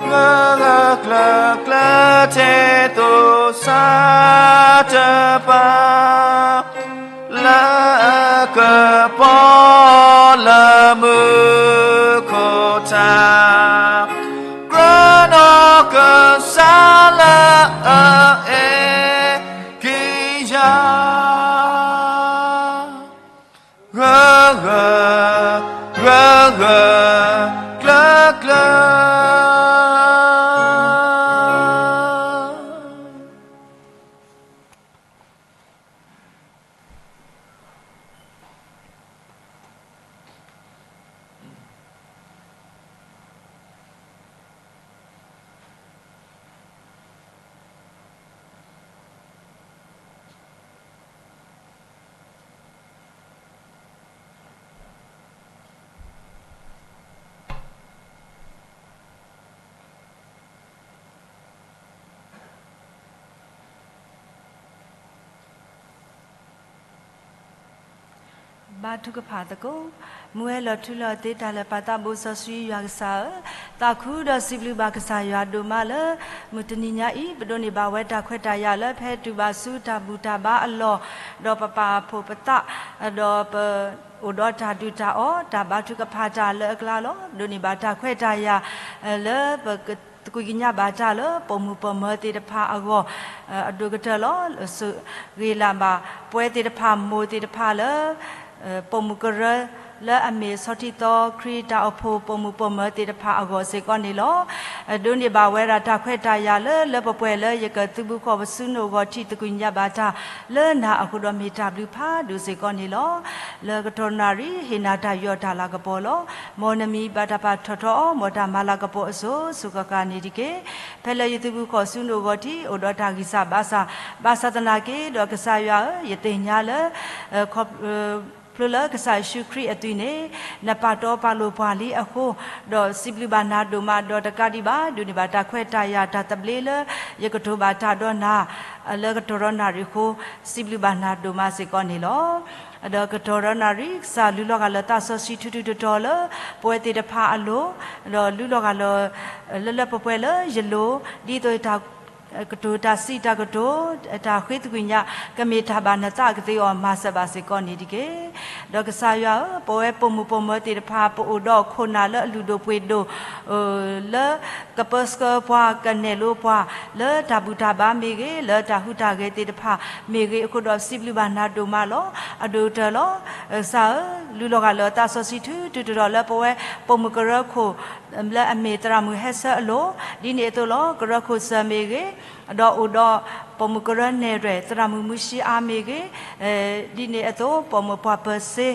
ဂၢၢ်ဂၢၢ်ကျၢၤကျၢၤထဲသိးစါတပၤ, လၢအကပီၤလၢမူခိၣ်ထး, ကြၢးနီၢ်ကစၢ်လၢအအဲၣ်က့ၤယၤ ဂၢၢ်ဂၢၢ်, ဂၢၢ်ဂၢၢ်, ကျၢၤကျၢၤ. ဘါထုကဖၣ်သကိး. မုၢ်ဝဲၢ်လီၤထူလီၤသ့တၢ်လၢာ် ပၢ်သးဘိစီဆှံယွၤကစၢ်ဧၢ, သးခုဒီးစံးဘျုးဘၣ်ကစၢ်ယွၤဒိၣ်မးလၢ မုၢ်တနံၤညါအံၤ ပဒိးန့ၢ်ဘၣ်ဝဲတၢ်ခွဲးတၢ်ယာ်လၢ ဖဲတုၤဘၣ်ဆူတၢ်ဘူၣ်တၢ်ဘါအလီၢ်, ဒီးပပာ်ဖှိၣ်ပသး, ဒီးပအိၣ်ဒီးတၢ်ဒုၣ်တၢ်အီၣ် တၢ်ဘါထုကဖၣ်တၢ်လၢအကျါလီၤ. ပဒိးန့ၢ်ဘၣ်တၢ်ခွဲးတၢ်ယာ်လၢပ သကွံၢ်ကညးဘၣ်တၢ်လၢပိာ်မုၣ်ပိာ်မၢၤသ့ၣ်တဖၣ်အဂီၢ် အဒိၣ်ကတၢၢ်လီၤ. ဆိၣ်ဂ့ၤလၢ်ဘၣ် ပဝဲသ့ၣ်တဖၣ်မိၢ်သ့ၣ်တဖၣ်လၢ ပိာ်မုၣ်ကရၢ လၢအမ့ၢ်ဆီထံသီခရံာ်တၢ်အိၣ်ဖှိၣ်ပိာ်မုၣ်ပိာ်မၢၤသ့ၣ်တဖၣ်အဂီၢ်စ့ၢ်ကီးန့ၣ်လီၤ. ဒိးန့ၢ်ဘၣ်ဝဲဒၣ်တၢ်ခွဲးတၢ်ယာ်လၢ လၢပှဲၤပှဲၤလၢယကသုးဘူးဃီၤပဆူနအိၣ်ဂီၤထံးသကွံၢ်ကညးဘၣ်တၢ် လၢနၤအဃိဒီးမ့ၢ်တၢ်ဘျုးဖးဒိၣ်စ့ၢ်ကီးန့ၣ်လီၤ. လၢကတီၢ်နၣ်ရံၣ် ဟ့ၣ်နၤတၢ်ယူးယီၣ်တၢ်လၤကပီၤလီၤ. မ်နမံၤဘၣ်တၢ်ပာ်ထီၣ်ထီအီၤ မ်တၢ်မၤလၤကပီၤအစိၤ စူၢ်ကီၣ်ကးန့ၣ်တက့ၢ်. ဖဲလၢယသုးဘူးဃီၤဆူနအိၣ်ဂီၤထံး အိၣ်ဒီးတၢ်ဂံၢ်စၢ်ဘါစၢ်, ဘၣ်ဆၣ်သနာ်က့ဒီး ကစၢ်ယွၤဧၢ, ယသ့ၣ်ညါလၢ ခီဖျိလၢကစၢ်ယ့ၣ်ၡူးခရံာ်အသွံၣ်န့ၣ် နပာ်တီပာ်လိၤပှၤလံအဃိ, ဒီးစံးဘျုးဘၣ်နၤဒိၣ်မးဒီးတကးဒံးဘၣ် ဒိးန့ၢ်ဘၣ်တၢ်ခွဲးတၢ်ယာ်တၢ်သဘျ့လၢ ယကတိၤဘၣ်တၢ်ဒီးနၤ လၢကတီၢ်ဒီးနၣ်ရံၣ်အဃိ, စံးဘျုးဘၣ်နၤဒိၣ်မးစ့ၢ်ကီးန့ၣ်လီၤ. ဒီးကတီၢ်ဒီးနၣ်ရံၣ် ကစၢ်လူလီၤဂာ်လၢသးစီဆှံထူထူတီတီလၢ ပဝဲသ့ၣ်တဖၣ်အလိၤ, ဒီးလူလီၤဂာ်လၢ လၢလၢပှဲၤပှဲၤလၢယလိၤ, ဒ်သိးတၢ်ကတိၤတၢ်စံးတၢ်ကတိၤ တၢ်ဃ့သကွံာ်ညါ ကမ့ၢ်တၢ်ဘၣ်နသးကသ့အီၤ မၤစၢၤဘၣ်စ့ၢ်ကီးန့ၣ်တက့ၢ်. ဒီးကစၢ်ယွၤဧၢ, ပဝဲပိာ်မုၣ်ပိာ်မၢၤသ့ၣ်တဖၣ် ပအိၣ်ဒီးခိၣ်နၢ်လၢအလုၢ်ဒိၣ်ပှ့ၤဒိၣ် လၢကပၢဆှၢပှၤ ကနဲၣ်လိပှၤ လၢတၢ်ဘူၣ်တၢ်ဘါမ့ၢ်ဂ့ၤ, လၢတၢ်ဟူးတၢ်ဂဲၤသ့ၣ်တဖၣ်မ့ၢ်ဂ့ၤအဃိဒီး စံးဘျုးဘၣ်နၤဒိၣ်မးလီၤ. အဒိၣ်ကတၢၢ်လီၤ. ကစၢ်ဧၢ, လူလီၤဂာ်လၢသးစီဆှံထူထူတီတီလၢပဝဲပိာ်မုၣ်ကရၢခိၣ် လၢအမ့ၢ်သရၣ်မုၣ်ဟဲဆၢအလိၤ, ဒ်န့ၣ်အသိးလီၤ. ကရၢခိၣ်စၢၤမ့ၢ်ဂ့ၤ, ဒီးအိၣ်ဒီးပိာ်မုၣ်ကရၢနဲၣ်ရွဲၣ် သရၣ်မုၣ်မူဆံအါမ့ၢ်ဂ့ၤ, ဒ်န့ၣ်အသိး ပိာ်မုၣ်ပှၢ်ပၢၤစ့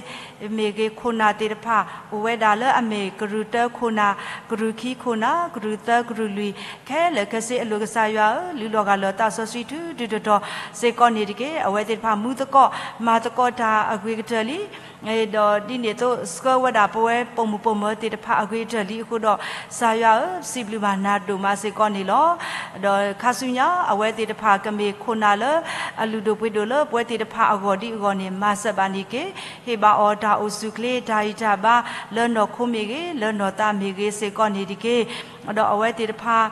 မ့ၢ်ဂ့ၤ, ခိၣ်နၢ်သ့ၣ်တဖၣ် အိၣ်ဝဲဒၣ်လၢအမ့ၢ်ကရူၢ်တၢခိၣ်နၢ်, ကရူၢ်ခံခိၣ်နၢ်, ကရူၢ်သၢကရူၢ်လွံၢ် ခဲလၢာ်ခဲဆ့အလိၤ ကစၢ်ယွၤဧၢ, လူလီၤဂာ်လၢသးစီဆှံထူထူတီတီစ့ၢ်ကီးန့ၣ်တက့ၢ်. အဝဲသ့ၣ်တဖၣ်မူသကိး မၤသကိးတၢ်အဂ့ၤကတၢၢ်လံ ဒီးဒ်န့ၣ်အသိး ဆှၢဝဲဒၣ်ပဝဲပိာ်မုၣ်ပိာ်မၢၤသ့ၣ်တဖၣ်အဂ့ၤကတၢၢ်လံအဃိဒီး ကစၢ်ယွၤဧၢ, စံးဘျုးဘၣ်နၤဒိၣ်မးစ့ၢ်ကီးန့ၣ်လီၤ. ဒီးခါဆူညါ အဝဲသ့ၣ်တဖၣ်ကမ့ၢ်ခိၣ်နၢ်လၢ အလုၢ်ဒိၣ်ပှ့ၤဒိၣ်လၢပဝဲသ့ၣ်တဖၣ်အဂီၢ်ဒ်အဂီၢ်န့ၣ် မၤစၢၤဘၣ်န့ၣ်တက့ၢ်. ဟ့ၣ်ဘၣ်အီၤတၢ်အိၣ်ဆူၣ်အိၣ်ချ့ တၢ်ဂံၢ်တၢ်ဘါ လၢနီၢ်ခိမ့ၢ်ဂ့ၤ, လၢနီၢ်သးမ့ၢ်ဂ့ၤစ့ၢ်ကီးန့ၣ်တက့ၢ်. ဒီးအဝဲသ့ၣ်တဖၣ်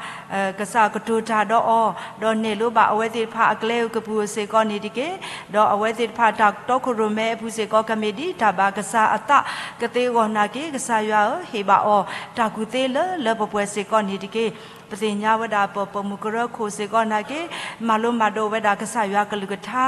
ကစၢ်ကတိၤတၢ်ဒီးအီၤ, ဒီးနဲၣ်လိဘၣ်အဝဲသ့ၣ်တဖၣ်အကျဲဧိၤကပူၤဧိၤစ့ၢ်ကီးန့ၣ်တက့ၢ်. ဒီးအဝဲသ့ၣ်တဖၣ်တၢ်တီခိၣ်ရိၣ်မဲအပူၤစ့ၢ်ကီး ကမ့ၢ်ဒ်တၢ်ဘၣ်ကစၢ်အသးကသ့အဂီၢ်နာ်က့ ကစၢ်ယွၤဧၢ, ဟ့ၣ်ဘၣ်အီၤ တၢ်ကူၣ်သ့လၢလၢပှဲၤပှဲၤစ့ၢ်ကီးန့ၣ်တက့ၢ်. ပသ့ၣ်ညါဝဲဒၣ်ပပိာ်မုၣ်ကရၢခိၣ်စ့ၢ်ကီးနာ်က့ မၤလိမၤဒိးဝဲဒၣ်ကစၢ်ယွၤကလုၢ်ကထါ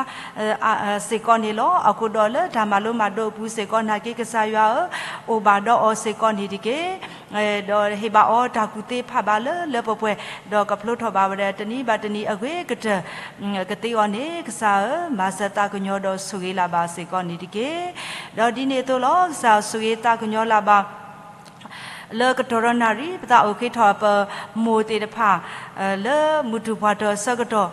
စ့ၢ်ကီးန့ၣ်လီၤ. အဃိဒီးလၢတၢ်မၤလိမၤဒိးအပူၤစ့ၢ်ကီးနာ်က့ ကစၢ်ယွၤဧၢ, အိၣ်ဘၣ်ဒီးအီၤစ့ၢ်ကီးန့ၣ်တက့ၢ်. ဒီးဟ့ၣ်ဘၣ်အီၤတၢ်ကူၣ်သ့ဖးဘၣ်လၢလၢပှဲၤပှဲၤ, ဒီးကဖျိထီၣ်ဘၣ်ဝဲဒၣ်တနံၤဘၣ်တနံၤအဂ့ၤကတၢၢ် ကသ့အီၤန့ၣ် ကစၢ်ဧၢ, မၤစၢၤသးကညီၤဒီးဆိၣ်ဂ့ၤလၢ်ဘၣ်စ့ၢ်ကီးန့ၣ်တက့ၢ်. ဒီးဒ်န့ၣ်အသိးလီၤ. ကစၢ်ဆိၣ်ဂ့ၤသးကညီၤလၢ်ဘၣ် လၢကတီၢ်ဒီးနၣ်ရံၣ် ပသးအိၣ်ဃ့ထီၣ်ပမိၢ်သ့ၣ်တဖၣ် လၢမုၢ်တူၢ်ဖှၢ်ထီၣ်ဆၢကတီၢ်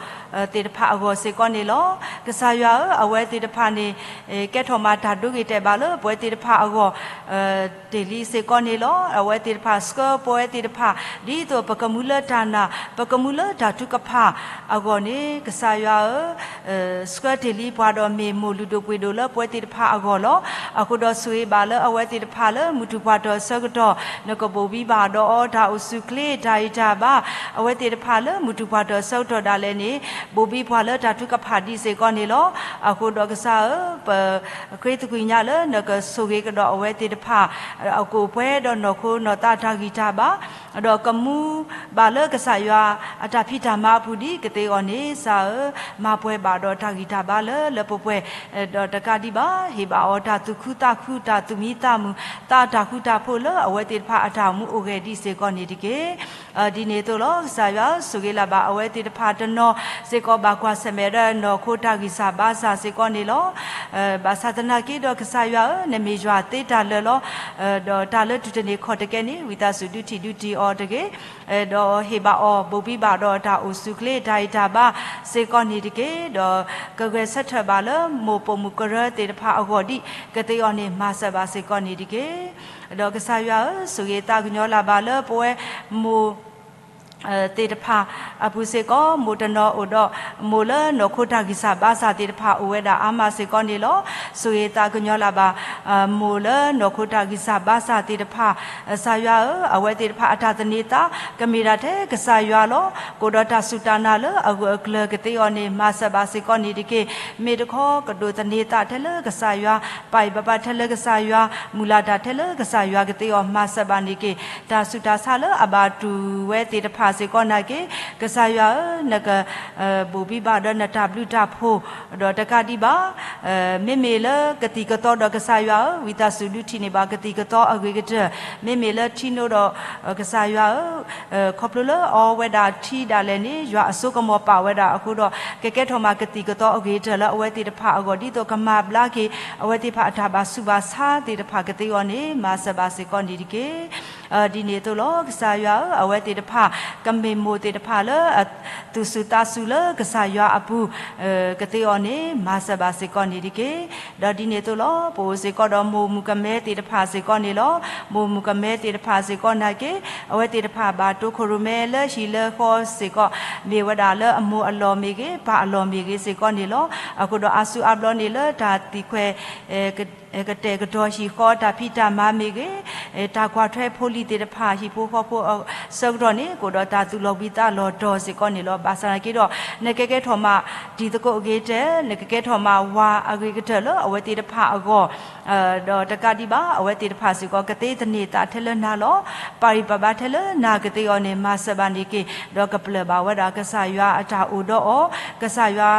သ့ၣ်တဖၣ်အဂီၢ်စ့ၢ်ကီးန့ၣ်လီၤ. ကစၢ်ယွၤဧၢ, အဝဲသ့ၣ်တဖၣ်န့ၣ် ကဲထီၣ်မးတၢ်ဒိဂ့ၤတဲာ်ဘၣ်လၢပဝဲသ့ၣ်တဖၣ်အဂီၢ် တ့ၢ်လံစ့ၢ်ကီးန့ၣ်လီၤ. အဝဲသ့ၣ်တဖၣ်ဆှၢပဝဲသ့ၣ်တဖၣ် ဒ်သိးပကမူလၢတၢ်နာ် ပကမူလၢတၢ်ထုကဖၣ်အဂီၢ်န့ၣ် ကစၢ်ယွၤဧၢ ဆှၢတ့ၢ်လံပှၤဒီးမ့ၢ်မိၢ်လုၢ်ဒိၣ်ပှ့ၤဒိၣ်လၢပဝဲသ့ၣ်တဖၣ်အဂီၢ်လီၤ. အဃိဒီးဆိၣ်ဂ့ၤဘၣ်လၢအဝဲသ့ၣ်တဖၣ်လၢမုၢ်တူၢ်ပှၢ်တီၢ်ဆၢကတီၢ် နကဘိၣ်ဘံဘၣ်ဒီးအီၤတၢ်အိၣ်ဆူၣ်ချ့တၢ်ဂံၢ်တၢ်ဘါ အဝဲသ့ၣ်တဖၣ်လၢမုၢ်တူၢ်ပှၢ်တီၢ်ဆၢကတီၢ်ဒၣ်လဲာ်န့ၣ် ဘိၣ်ဘံပှၤလၢတၢ်ထုကဖၣ်ဒံးစ့ၢ်ကီးန့ၣ်လီၤ. အဃိဒီးကစၢ်ဧၢ, ပဃ့သကွံာ်ညါလၢနကဆိၣ်ဂ့ၤကဒီးအဝဲသ့ၣ်တဖၣ် အကိၣ်ပှဲၤဒီးနီၢ်ခိနီၢ်သးတၢ်ဂံၢ်တၢ်ဘါ ဒီးကမူဘၣ်လၢကစၢ်ယွၤအတၢ်ဖံးတၢ်မၤအပူၤဒံးကသ့အီၤန့ၣ် ကစၢ်ဧၢ, မၤပှဲၤဘၣ်ဒီးတၢ်ဂံၢ်တၢ်ဘါလၢလၢပှဲၤပှဲၤ ဒီးတကးဒံးဘၣ် ဟ့ၣ်ဘၣ်အီၤတၢ်သူၣ်ခုသးခု တၢ်သူၣ်မံသးမုာ် သးတၢ်ဃူတၢ်ဖိးလၢအဝဲသ့ၣ်တဖၣ်အတၢ်အိၣ်မူအိၣ်ဂဲၤဒံးစ့ၢ်ကီးန့ၣ်တက့ၢ်. ဒ်န့ၣ်အသိးလီၤ. ကစၢ်ယွၤဧၢ, ဆိၣ်ဂ့ၤလၢ်ဘၣ်အဝဲသ့ၣ်တဖၣ်တနီၤစ့ၢ်ကီး ဘၣ်ကွၢ်ဆၢၣ်မဲာ်ဒီးနီၢ်ခိတၢ်ဂံၢ်စၢ်ဘါစၢ်စ့ၢ်ကီးန့ၣ်လီၤ. ဘၣ်ဆၣ်သနာ်က့ဒီးကစၢ်ယွၤဧၢ, နမ့ၢ်ယွၤသ့တၢ်လၢာ်လီၤ. ဒီးတၢ်လၢတူၢ်တန့ၢ်ခီၣ်တကဲန့ၣ် ဝံသးစူၤဒုးထံၣ်ဒုးတ့ၢ်အီၤတဂ့ၤ ဒီးဟ့ၣ်ဘၣ်အီၤ ဘိၣ်ဘံဘၣ်ဒီးတၢ်အိၣ်ဆူၣ်ချ့တၢ်ဂံၢ်တၢ်ဘါစ့ၢ်ကီးန့ၣ်တက့ၢ်. ဒီးကဂဲၤဆၢထၢၣ်ဘၣ်လၢမိၢ်ပိာ်မုၣ်ကရၢသ့ၣ်တဖၣ်အဂီၢ်ဒံးကသ့အီၤန့ၣ် မၤစၢၤဘၣ်စ့ၢ်ကီးန့ၣ်တက့ၢ်. ဒီးကစၢ်ယွၤဧၢ, ဆိၣ်ဂ့ၤသးကညီၤလၢ်ဘၣ်လၢပဝဲမိၢ် သ့ၣ်တဖၣ်အပူၤစ့ၢ်ကီး မိၢ်တနီၤအိၣ်ဒီး မိၢ်လၢနီၢ်ခိတၢ်ဂံၢ်စၢ်ဘါစၢ်သ့ၣ်တဖၣ်အိၣ်ဝဲဒၣ်အါမးစ့ၢ်ကီးန့ၣ်လီၤ. ဆိၣ်ဂ့ၤသးကညီၤလၢ်ဘၣ် မိၢ်လၢနီၢ်ခိတၢ်ဂံၢ်စၢ်ဘါစၢ်သ့ၣ်တဖၣ် ကစၢ်ယွၤဧၢ, အဝဲသ့ၣ်တဖၣ်အတၢ်သန့ၤသး ကမ့ၢ်ဒၣ်ထဲကစၢ်ယွၤလီၤ. ကအိၣ်ဒီးတၢ်စူၢ်တၢ်နာ်လၢအဂၢၢ်အကျၢၤကသ့အီၤန့ၣ် မၤစၢၤဘၣ်စ့ၢ်ကီးန့ၣ်တက့ၢ်. မ့ၢ်တခီကဒိးသန့ၤသးထဲလၢကစၢ်ယွၤ ပာ်အံၤပာ်ပာ်ထဲလၢကစၢ်ယွၤ မုၢ်လၢ်တၢ်ထဲလၢကစၢ်ယွၤကသ့အီၤ မၤစၢၤဘၣ်န့ၣ်တက့ၢ်. တၢ်ဆူးတၢ်ဆါလၢအဘၣ်တူၢ်ဝဲသ့ၣ်တဖၣ်စ့ၢ်ကီးနာ်က့ ကစၢ်ယွၤဧၢ, နက ဘိၣ်ဘံဘၣ်ဒီးနတၢ်ဘျုးတၢ်ဖှိၣ် ဒီးတကးဒံးဘၣ် မ့မ့ၢ်လၢကသံၣ်ကသီဒီးကစၢ်ယွၤဧၢ, ဝံသးစူၤဒုးထံၣ်န့ၢ်ဘၣ်ကသံၣ်ကသီအဂ့ၤကတၢၢ်, မ့မ့ၢ်လၢထံနိဒီးကစၢ်ယွၤဧၢ, ခီဖျိလၢအီဝဲဒၣ်ထံဒၣ်လဲာ်န့ၣ် ယွၤအစိကမီၤပာ်ဝဲဒၣ်အဃိဒီး ကကဲထီၣ်မးကသံၣ်ကသီအဂ့ၤကတၢၢ်လၢအဝဲသ့ၣ်တဖၣ်အဂီၢ် ဒ်သိးကမၤဘျါက့ၤ အဝဲသ့ၣ်တဖၣ်အတၢ်ဘၣ်ဆူးဘၣ်ဆါသ့ၣ်တဖၣ်ကသ့အီၤန့ၣ် မၤစၢၤဘၣ်စ့ၢ်ကီးန့ၣ်တက့ၢ်. ဒ်န့ၣ်အသိးလီၤ. ကစၢ်ယွၤဧၢ, အဝဲသ့ၣ်တဖၣ် ကမ့ၢ်မိၢ်သ့ၣ်တဖၣ်လၢ သူၣ်စူၤသးစူၤလၢကစၢ်ယွၤအပူၤ ကသ့အီၤန့ၣ် မၤစၢၤဘၣ်စ့ၢ်ကီးန့ၣ်တက့ၢ်. ဒီးဒ်န့ၣ်အသိးလီၤ. ပအိၣ်စ့ၢ်ကီးဒီးမိၢ်မုၣ်ကမဲသ့ၣ်တဖၣ်စ့ၢ်ကီးန့ၣ်လီၤ. မိၢ်မုၣ်ကမဲသ့ၣ်တဖၣ်စ့ၢ်ကီးနာ်က့ အဝဲသ့ၣ်တဖၣ်ဘၣ်တိခိၣ်ရိၣ်မဲလၢဟံၣ်လၢဃီစ့ၢ်ကီး မ့ၢ်ဝဲဒၣ်လၢအမိၢ်အလီၢ်မ့ၢ်ဂ့ၤ ပၢ်အလီၢ်မ့ၢ်ဂ့ၤစ့ၢ်ကီးန့ၣ်လီၤ. အဃိဒီးအါစုအါဘျီန့ၣ်လၢတၢ်သံၣ်ခွဲး ကတဲာ်ကတီၤဟံၣ်ဃီတၢ်ဖံးတၢ်မၤမ့ၢ်ဂ့ၤ, တၢ်ကွၢ်ထွဲဖိလံၤသ့ၣ်တဖၣ် ဟံၣ်ဖိဃီဖိဆၢကတီၢ်န့ၣ် ကအိၣ်ဒီးတၢ်သူၣ်လီၤဘှံးသးလီၤတီၤစ့ၢ်ကီးန့ၣ်လီၤ. ဘၣ်ဆၣ်သနာ်က့ဒီး နကကဲထီၣ်မးတံၤသကိးအဂ့ၤကတၢၢ်, နကကဲထီၣ်မးဝၤအဂ့ၤကတၢၢ်လၢအဝဲသ့ၣ်တဖၣ်အဂီၢ် ဒီးတကးဒံးဘၣ် အဝဲသ့ၣ်တဖၣ်စ့ၢ်ကီး ကသ့သန့ၤသးထဲလၢနၤလီၤ. ပာ်ဂံၢ်ပာ်ဘါထဲလၢနၤကသ့အီၤန့ၣ် မၤစၢၤဘၣ်န့ၣ်တက့ၢ်. ဒီးကပျၢ်ဘၣ်ဝဲဒၣ်ကစၢ်ယွၤအတၢ်အိၣ်ဒီးအီၤ, ကစၢ်ယွၤ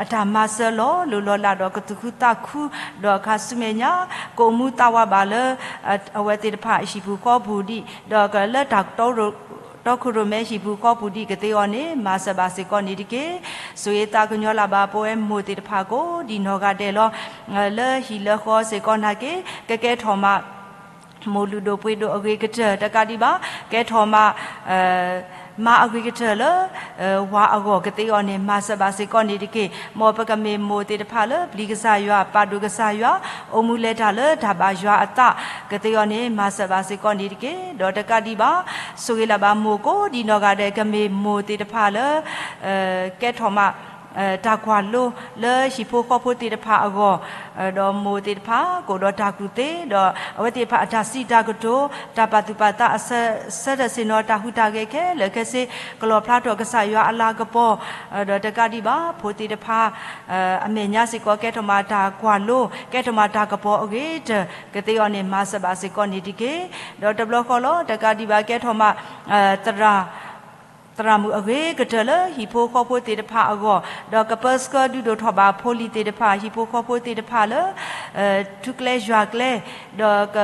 အတၢ်မၤစၢၤလီၤလိၢ်လီၤလးဒီးကသူၣ်ခုသးခု, ဒီးအခါဆူမဲာ်ညါ ကအိၣ်မူသးဝးဘၣ်လၢ အဝဲသ့ၣ်တဖၣ်ဟံၣ်ပူၤဃီပူၤဒံး, ဒီးကလၢတၢ် တီခိၣ်ရိၣ်မဲဟံၣ်ပူၤဃီပူၤဒံးကသ့အီၤန့ၣ် မၤစၢၤဘၣ်စ့ၢ်ကီးန့ၣ်တက့ၢ်. ဆိၣ်ဂ့ၤသးကညီၤလၢ်ဘၣ်ပဝဲမိၢ်သ့ၣ်တဖၣ်ကိးဒံးနီၢ်ဂၤဒဲးလီၤ. လၢဟံၣ်လၢဃီစ့ၢ်ကီးနာ်က့ ကကဲထီၣ်မး မိၢ်လုၢ်ဒိၣ်ပှ့ၤဒိၣ်အဂ့ၤကတၢၢ် တကးဒံးဘၣ် ကဲထီၣ်မး မါအဂ့ၤကတၢၢ်လၢ ဝၤအဂီၢ်ကသ့အီၤန့ၣ် မၤစၢၤဘၣ်စ့ၢ်ကီးန့ၣ်တက့ၢ်. မ်ပကမ့ၢ်မိၢ်သ့ၣ်တဖၣ်လၢပျံၤကစၢ်ယွၤ ပာ်ဒိၣ်ကစၢ်ယွၤ အိၣ်မူလဲၤတၢ်လၢတၢ်ဘၣ်ယွၤအသးကသ့အီၤန့ၣ် မၤစၢၤဘၣ်စ့ၢ်ကီးန့ၣ်တက့ၢ်. ဒီးတကးဒံးဘၣ် ဆိၣ်ဂ့ၤလၢ်ဘၣ်မိၢ်ကိးဒံးနီၢ်ဂၤဒဲး ကမ့ၢ်မိၢ်သ့ၣ်တဖၣ်လၢ ကဲထီၣ်မး တၢ်ကွၢ်လိလၢဟံၣ်ဖိဃီဖိသ့ၣ်တဖၣ်အဂီၢ်, ဒီးမိၢ်သ့ၣ်တဖၣ်ကအိၣ်ဒီးတၢ်ကူၣ်သ့, ဒီးအဝဲသ့ၣ်တဖၣ်အတၢ်စံးတၢ်ကတိၤ, တၢ်ပာ်သူၣ်ပာ်သးအဆၢ, ဆၢထၢၣ်ဆ့ၣ်နီၤတၢ်ဟူးတၢ်ဂဲၤခဲလၢာ်ခဲဆ့ ကလီၣ်ဖျါထီၣ်ကစၢ်ယွၤအလၤကပီၤ, ဒီးတကးဒံးဘၣ် ဖိသ့ၣ်တဖၣ် အမဲာ်ညါစ့ၢ်ကီး ကဲထီၣ်မးတၢ်ကွၢ်လိ, ကဲထီၣ်မးတၢ်ကပီၤအဂ့ၤကတၢၢ်ကသ့အီၤန့ၣ် မၤစၢၤဘၣ်စ့ၢ်ကီးန့ၣ်တက့ၢ်. ဒီးတဘျီဃီလီၤ တကးဒံးဘၣ် ကဲထီၣ်မး သရၣ် သရၣ်မုၣ်အဂ့ၤကတၢၢ်လၢဟံၣ်ဖိဃီဖိသ့ၣ်တဖၣ်အဂီၢ်, ဒီးကပၢဆှၢဒုးဒိၣ်ထီၣ်ဘၣ်ဖိလံၤသ့ၣ်တဖၣ် ဟံၣ်ဖိဃီဖိသ့ၣ်တဖၣ်လၢ ထူကျဲယွၤကျဲ, ဒီးက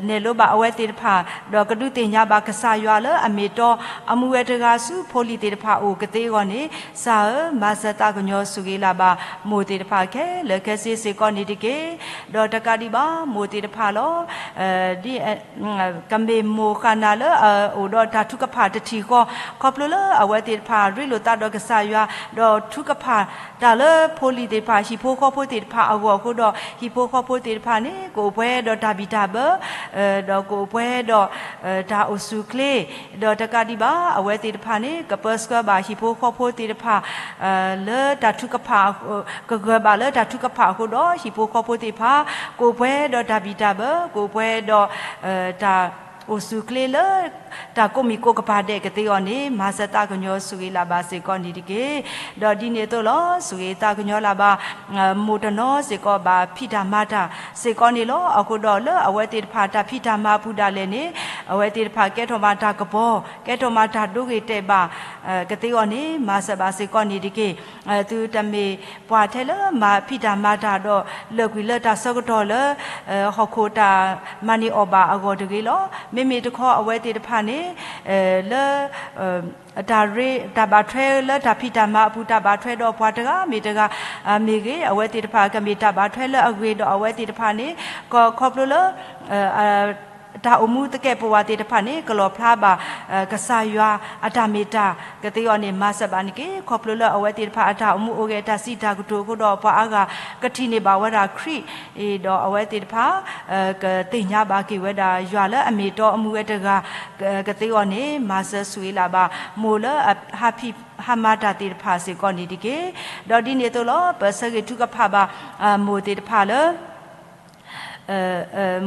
နဲၣ်လိဘၣ်အဝဲသ့ၣ်တဖၣ် ဒီးကဒုးသ့ၣ်ညါဘၣ်ကစၢ်ယွၤလၢအမ့ၢ်တီ အမူဝဲတဂၤဆူဖိလံၤသ့ၣ်တဖၣ်အိၣ်ကသ့အဂီၢ်န့ၣ် ကစၢ်ဧၢ, မၤစၢၤသးကညီၤဆိၣ်ဂ့ၤလၢ်ဘၣ် မိၢ်သ့ၣ်တဖၣ်ခဲလၢာ်ခဲဆ့စ့ၢ်ကီးန့ၣ်တက့ၢ်. ဒီးတကးဒံးဘၣ် မိၢ်သ့ၣ်တဖၣ်လီၤ. ဒ် ကမ့ၢ်မိၢ်ဃၣ်နၤလၢအအိၣ်ဒီးတၢ်ထုကဖၣ်တထံၣ်ဃီ, ခီဖျိလၢအဝဲသ့ၣ်တဖၣ်ရ့လိာ်သးဒီးကစၢ်ယွၤ, ဒီးထုကဖၣ်တၢ်လၢဖိလံၤသ့ၣ်တဖၣ် ဟံၣ်ဖိဃီဖိသ့ၣ်တဖၣ်အဂီၢ်အဃိဒီး ဟံၣ်ဖိဃီဖိသ့ၣ်တဖၣ်န့ၣ် ကအိၣ်ပှဲၤဒီးတၢ်ဘံၣ်တၢ်ဘၢ ဒီးကအိၣ်ပှဲၤဒီး တၢ်အိၣ်ဆူၣ်အိၣ်ချ့, ဒီးတကးဒံးဘၣ် အဝဲသ့ၣ်တဖၣ်န့ၣ် ကပၢဆှၢဘၣ်ဟံၣ်ဖိဃီဖိသ့ၣ်တဖၣ် လၢတၢ်ထုကဖၣ် ကဂၢၢ်ဘၣ်လၢတၢ်ထုကဖၣ်အဃိဒီး ဟံၣ်ဖိဃီဖိသ့ၣ်တဖၣ် ကအိၣ်ပှဲၤဒီးတၢ်ဘံၣ်တၢ်ဘၢ ကအိၣ်ပှဲၤဒီး တၢ်အိၣ်ဆူၣ်အိၣ်ချ့လၢ တၢ်ကိးမံၤကိးကပၤဒဲးကသ့အီၤန့ၣ် မၤစၢၤသးကညီၤဆိၣ်ဂ့ၤလၢ်ဘၣ်စ့ၢ်ကီးန့ၣ်တက့ၢ်. ဒီးဒ်န့ၣ်အသိးလီၤ ဆိၣ်ဂ့ၤသးကညီၤလၢ်ဘၣ် မိၢ်တနီၤစ့ၢ်ကီးဘၣ်ဖံးတၢ်မၤတၢ်စ့ၢ်ကီးန့ၣ်လီၤ. အဃိဒီးလၢအဝဲသ့ၣ်တဖၣ်တၢ်ဖံးတၢ်မၤအပူၤဒၣ်လဲာ်န့ၣ် အဝဲသ့ၣ်တဖၣ်ကဲထီၣ်မးတၢ်ကပီၤ ကဲထီၣ်မးတၢ်ဒိဂ့ၤတဲာ်ဘၣ် ကသ့အီၤန့ၣ် မၤစၢၤဘၣ်စ့ၢ်ကီးန့ၣ်တက့ၢ်. သုတမ့ၢ်ပှၤထဲလၢမၤဖံးတၢ်မၤတၢ်ဒီး လၢာ်ကွံာ်လၢတၢ်ဆၢကတီၢ်လၢ ဟီၣ်ခိၣ်တၢ်မၤန့ၢ်အီၣ်ဘၣ်အဂီၢ်တဂ့ၤလီၤ. မ့မ့ၢ်တခီအဝဲသ့ၣ်တဖၣ်န့ၣ် လၢ တၢ်ရ့ တၢ်ဘၣ်ထွဲလၢတၢ်ဖံးတၢ်မၤအပူၤ တၢ်ဘၣ်ထွဲဒီးပှၤတဂၤမ့ၢ်တဂၤ မ့ၢ်ဂ့ၤ အဝဲသ့ၣ်တဖၣ်ကမ့ၢ်တၢ်ဘၣ်ထွဲလၢအဂ့ၤဒီးအဝဲသ့ၣ်တဖၣ်န့ၣ် ကခီဖျိလၢ တၢ်အိၣ်မူသကဲာ်ပဝးသ့ၣ်တဖၣ်န့ၣ် ကလီၣ်ဖျါဘၣ် ကစၢ်ယွၤအတၢ်မ့ၢ်တၢ်ကသ့အီၤန့ၣ် မၤစၢၤဘၣ်န့ၣ်တက့ၢ်. ခီဖျိလၢအဝဲသ့ၣ်တဖၣ်အတၢ်အိၣ်မူအိၣ်ဂဲၤတၢ်စံးတၢ်ကတိၤအဃိဒီး ပှၤအါဂၤကထံၣ်န့ၢ်ဘၣ်ဝဲဒၣ်ခရံာ် ဒီးအဝဲသ့ၣ်တဖၣ် ကသ့ၣ်ညါဘၣ်က့ၤဝဲဒၣ်ယွၤလၢအမ့ၢ်တီအမူဝဲတဂၤ ကသ့အီၤန့ၣ် မၤစၢၤဆိၣ်ဂ့ၤလၢ်ဘၣ် မိၢ်လၢအဟးဖံးဟးမၤတၢ်သ့ၣ်တဖၣ်စ့ၢ်ကီးန့ၣ်တက့ၢ်. ဒီးဒ်န့ၣ်အသိးလီၤ ပဆၢဂ့ၤထုကဖၣ်ဘၣ် မိၢ်သ့ၣ်တဖၣ်လၢ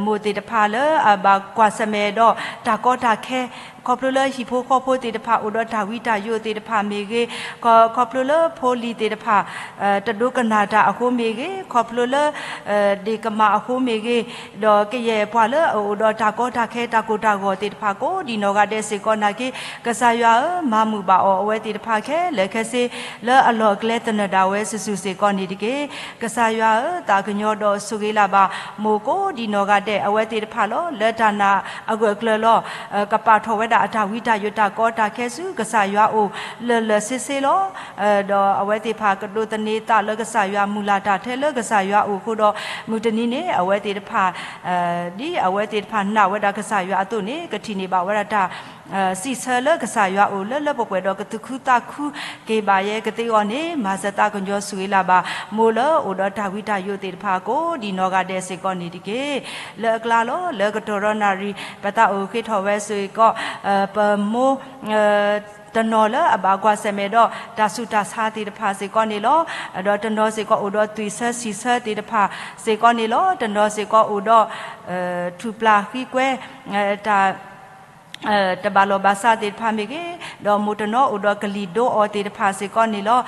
မိၢ်သ့ၣ်တဖၣ်လၢအဘၣ်ကွၢ်ဆၢၣ်မဲာ်ဒီးတၢ်ကီတၢ်ခဲ ခီဖျိလၢဟံၣ်ဖိဃီဖိသ့ၣ်တဖၣ်အိၣ်ဒီးတၢ်ဝံတၢ်ယိးသ့ၣ်တဖၣ်မ့ၢ်ဂ့ၤ, ခီဖျိလၢဖိလံၤသ့ၣ်တဖၣ် တဒိကနၣ်တၢ်အဃိမ့ၢ်ဂ့ၤ, ခီဖျိလၢ ဒ့ၣ်ကမၣ်အဃိမ့ၢ်ဂ့ၤ, ဒီးကယဲၢ်ပှၤလၢအအိၣ်ဒီးတၢ်ကီတၢ်ခဲတၢ်ကိၢ်တၢ်ဂီၤသ့ၣ်တဖၣ်ကိးဒံးနီၢ်ဂၤဒဲးစ့ၢ်ကီးနာ်က့, ကစၢ်ယွၤဧၢ, မၤမုာ်ဘၣ်အီၤအဝဲသ့ၣ်တဖၣ်ခဲလၢာ်ခဲဆ့ လၢအလီၢ်အကျဲသနၢၣ်ဒၣ်ဝဲစုာ်စုာ်စ့ၢ်ကီးန့ၣ်တက့ၢ်. ကစၢ်ယွၤဧၢ, သးကညီၤဒီးဆိၣ်ဂ့ၤလၢ်ဘၣ် မိၢ်ကိးဒံးနီၢ်ဂၤဒဲး အဝဲသ့ၣ်တဖၣ်လီၤ. လၢတၢ်နာ်အဂၢၢ်အကျၢၤလီၤ. ကပာ်ထီၣ်ဝဲဒၣ်အတၢ်ဝံတၢ်ယိးတၢ်ကီတၢ်ခဲဆူကစၢ်ယွၤအအိၣ်လၢာ်လၢာ်ဆ့ဆ့လီၤ. ဒီးအဝဲသ့ၣ်တဖၣ်ကဒိးသန့ၤသးလၢကစၢ်ယွၤ မုၢ်လၢ်တၢ်ထဲလၢကစၢ်ယွၤအအိၣ်အဃိဒီး မုၢ်တနံၤန့ၣ် အဝဲသ့ၣ်တဖၣ် ဒ်အဝဲသ့ၣ်တဖၣ်နာ်ဝဲဒၣ်ကစၢ်ယွၤအသိးန့ၣ် ကထံၣ်န့ၢ်ဘၣ်ဝဲဒၣ်တၢ် စံးဆၢလၢကစၢ်ယွၤအအိၣ်လၢလၢပှဲၤပှဲၤဒီးကသူၣ်ခုသးခုက့ၤဘၣ်ယဲကသ့အီၤန့ၣ် မၤစၢၤသးကညီၤဆိၣ်ဂ့ၤလၢ်ဘၣ် မိၢ်လၢအိၣ်ဒီးတၢ်ဝံတၢ်ယိးသ့ၣ်တဖၣ်ကိးဒံးနီၢ်ဂၤဒဲးစ့ၢ်ကီးန့ၣ်တက့ၢ်. လၢအကျါလီၤ. လၢကတီၢ်ရီနၣ်ရံၣ် ပသးအိၣ်ဃ့ထီၣ်ဝဲစ့ၢ်ကီး ပမိၢ် တနီၤလၢအဘၣ်ကွၢ်ဆၢၣ်မဲာ်ဒီးတၢ်ဆူးတၢ်ဆါသ့ၣ်တဖၣ်စ့ၢ်ကီးန့ၣ်လီၤ. ဒီးတနီၤစ့ၢ်ကီးအိၣ်ဒီးသွံၣ်ဆၢဆံၣ်ဆၢသ့ၣ်တဖၣ်စ့ၢ်ကီးန့ၣ်လီၤ. တနီၤစ့ၢ်ကီးအိၣ်ဒီး ထူၣ်ပျၢ်ဃံကွဲ တၢ် တဘၣ်လိာ်ဘၣ်စးသ့ၣ်တဖၣ်မ့ၢ်ဂ့ၤ, ဒီးမိၢ်တနီၤအိၣ်ဒီးကလံၤဒိအီၤသ့ၣ်တဖၣ်စ့ၢ်ကီးန့ၣ်လီၤ.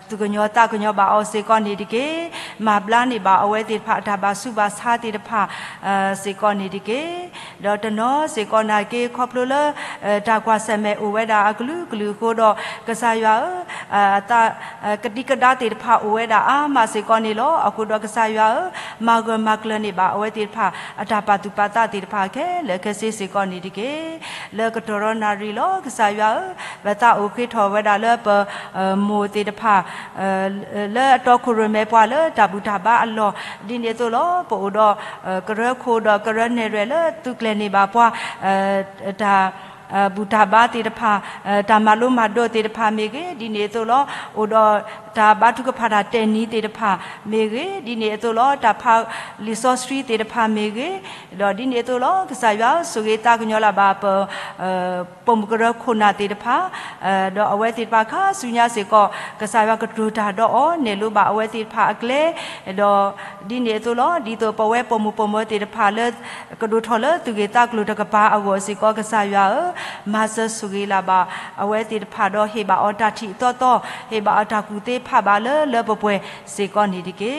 သူၣ်ကညီၤသးကညီၤဘၣ်အီၤစ့ၢ်ကီးန့ၣ်တက့ၢ်. မၤဘျါန့ၢ်ဘၣ်အဝဲသ့ၣ်တဖၣ်အတၢ်ဘၣ်ဆူးဘၣ်ဆါသ့ၣ်တဖၣ်စ့ၢ်ကီးန့ၣ်တက့ၢ်. ဒီးတနီၤစ့ၢ်ကီးနာ်က့ ခီဖျိလၢ တၢ်ကွၢ်ဆၢၣ်မဲာ်အိၣ်ဝဲဒၣ်အကလုာ်ကလုာ်အဃိဒီး ကစၢ်ယွၤဧၢ, အသး ကဒံကဒါသ့ၣ်တဖၣ်အိၣ်ဝဲဒၣ်အါမးစ့ၢ်ကီးန့ၣ်လီၤ. အဃိဒီးကစၢ်ယွၤဧၢ, မၤဂၢၢ်မၤကျၢၤန့ၢ်ဘၣ်အဝဲသ့ၣ်တဖၣ် အတၢ်ပာ်သူၣ်ပာ်သးသ့ၣ်တဖၣ်ခဲလၢာ်ခဲဆ့စ့ၢ်ကီးန့ၣ်တက့ၢ်. လၢကတီၢ်ရီနၣ်ရံၣ်လီၤ. ကစၢ်ယွၤဧၢ, ပသးအိၣ်ဃ့ထီၣ်ဝဲဒၣ်လၢပ မိၢ်သ့ၣ်တဖၣ် လၢအတီခိၣ်ရိၣ်မဲပှၤလၢတၢ်ဘူၣ်တၢ်ဘါအလီၢ် ဒ်န့ၣ်အသိးလီၤ. ပအိၣ်ဒီး ကရၢခိၣ်ဒီးကရၢနဲၣ်ရွဲၣ်လၢသုးကျဲၤန့ၢ်ဘၣ်ပှၤ တၢ် ဘူၣ်တၢ်ဘါသ့ၣ်တဖၣ်, တၢ်မၤလိမၤဒိးသ့ၣ်တဖၣ်မ့ၢ်ဂ့ၤ, ဒ်န့ၣ်အသိးလီၤ. အိၣ်ဒီးတၢ်ဘါထုကဖၣ်တၢ်တဲာ်နံၤသ့ၣ်တဖၣ်မ့ၢ်ဂ့ၤ, ဒ်န့ၣ်အသိးလီၤ. တၢ်ဖးလံာ်စီဆှံသ့ၣ်တဖၣ်မ့ၢ်ဂ့ၤ, ဒီးဒ်န့ၣ်အသိးလီၤ. ကစၢ်ယွၤဧၢ, ဆိၣ်ဂ့ၤသးကညီၤလၢ်ဘၣ်ပ ပိာ်မုၣ်ကရၢခိၣ်နၢ်သ့ၣ်တဖၣ်, ဒီးအဝဲသ့ၣ်တဖၣ်ခါဆူညါစ့ၢ်ကီး ကစၢ်ယွၤကတိၤတၢ်ဒီးအီၤ နဲၣ်လိဘၣ်အဝဲသ့ၣ်တဖၣ်အကျဲ, ဒီးဒ်န့ၣ်အသိးလီၤ. ဒ်သိးပဝဲပိာ်မုၣ်ပိာ်မၢၤသ့ၣ်တဖၣ်လၢ ကဒိၣ်ထီၣ်လၢသူၣ်ဂ့ၢ်သးကျိၤတကပၤအဂီၢ်စ့ၢ်ကီး ကစၢ်ယွၤဧၢ, မၤစၢၤဆိၣ်ဂ့ၤလၢ်ဘၣ် အဝဲသ့ၣ်တဖၣ်ဒီးဟ့ၣ်ဘၣ်အီၤတၢ်ထံၣ်အသီသီ, ဟ့ၣ်ဘၣ်အီၤတၢ်ကူၣ်သ့ဖးဘၣ်လၢလၢပှဲၤပှဲၤစ့ၢ်ကီးန့ၣ်တက့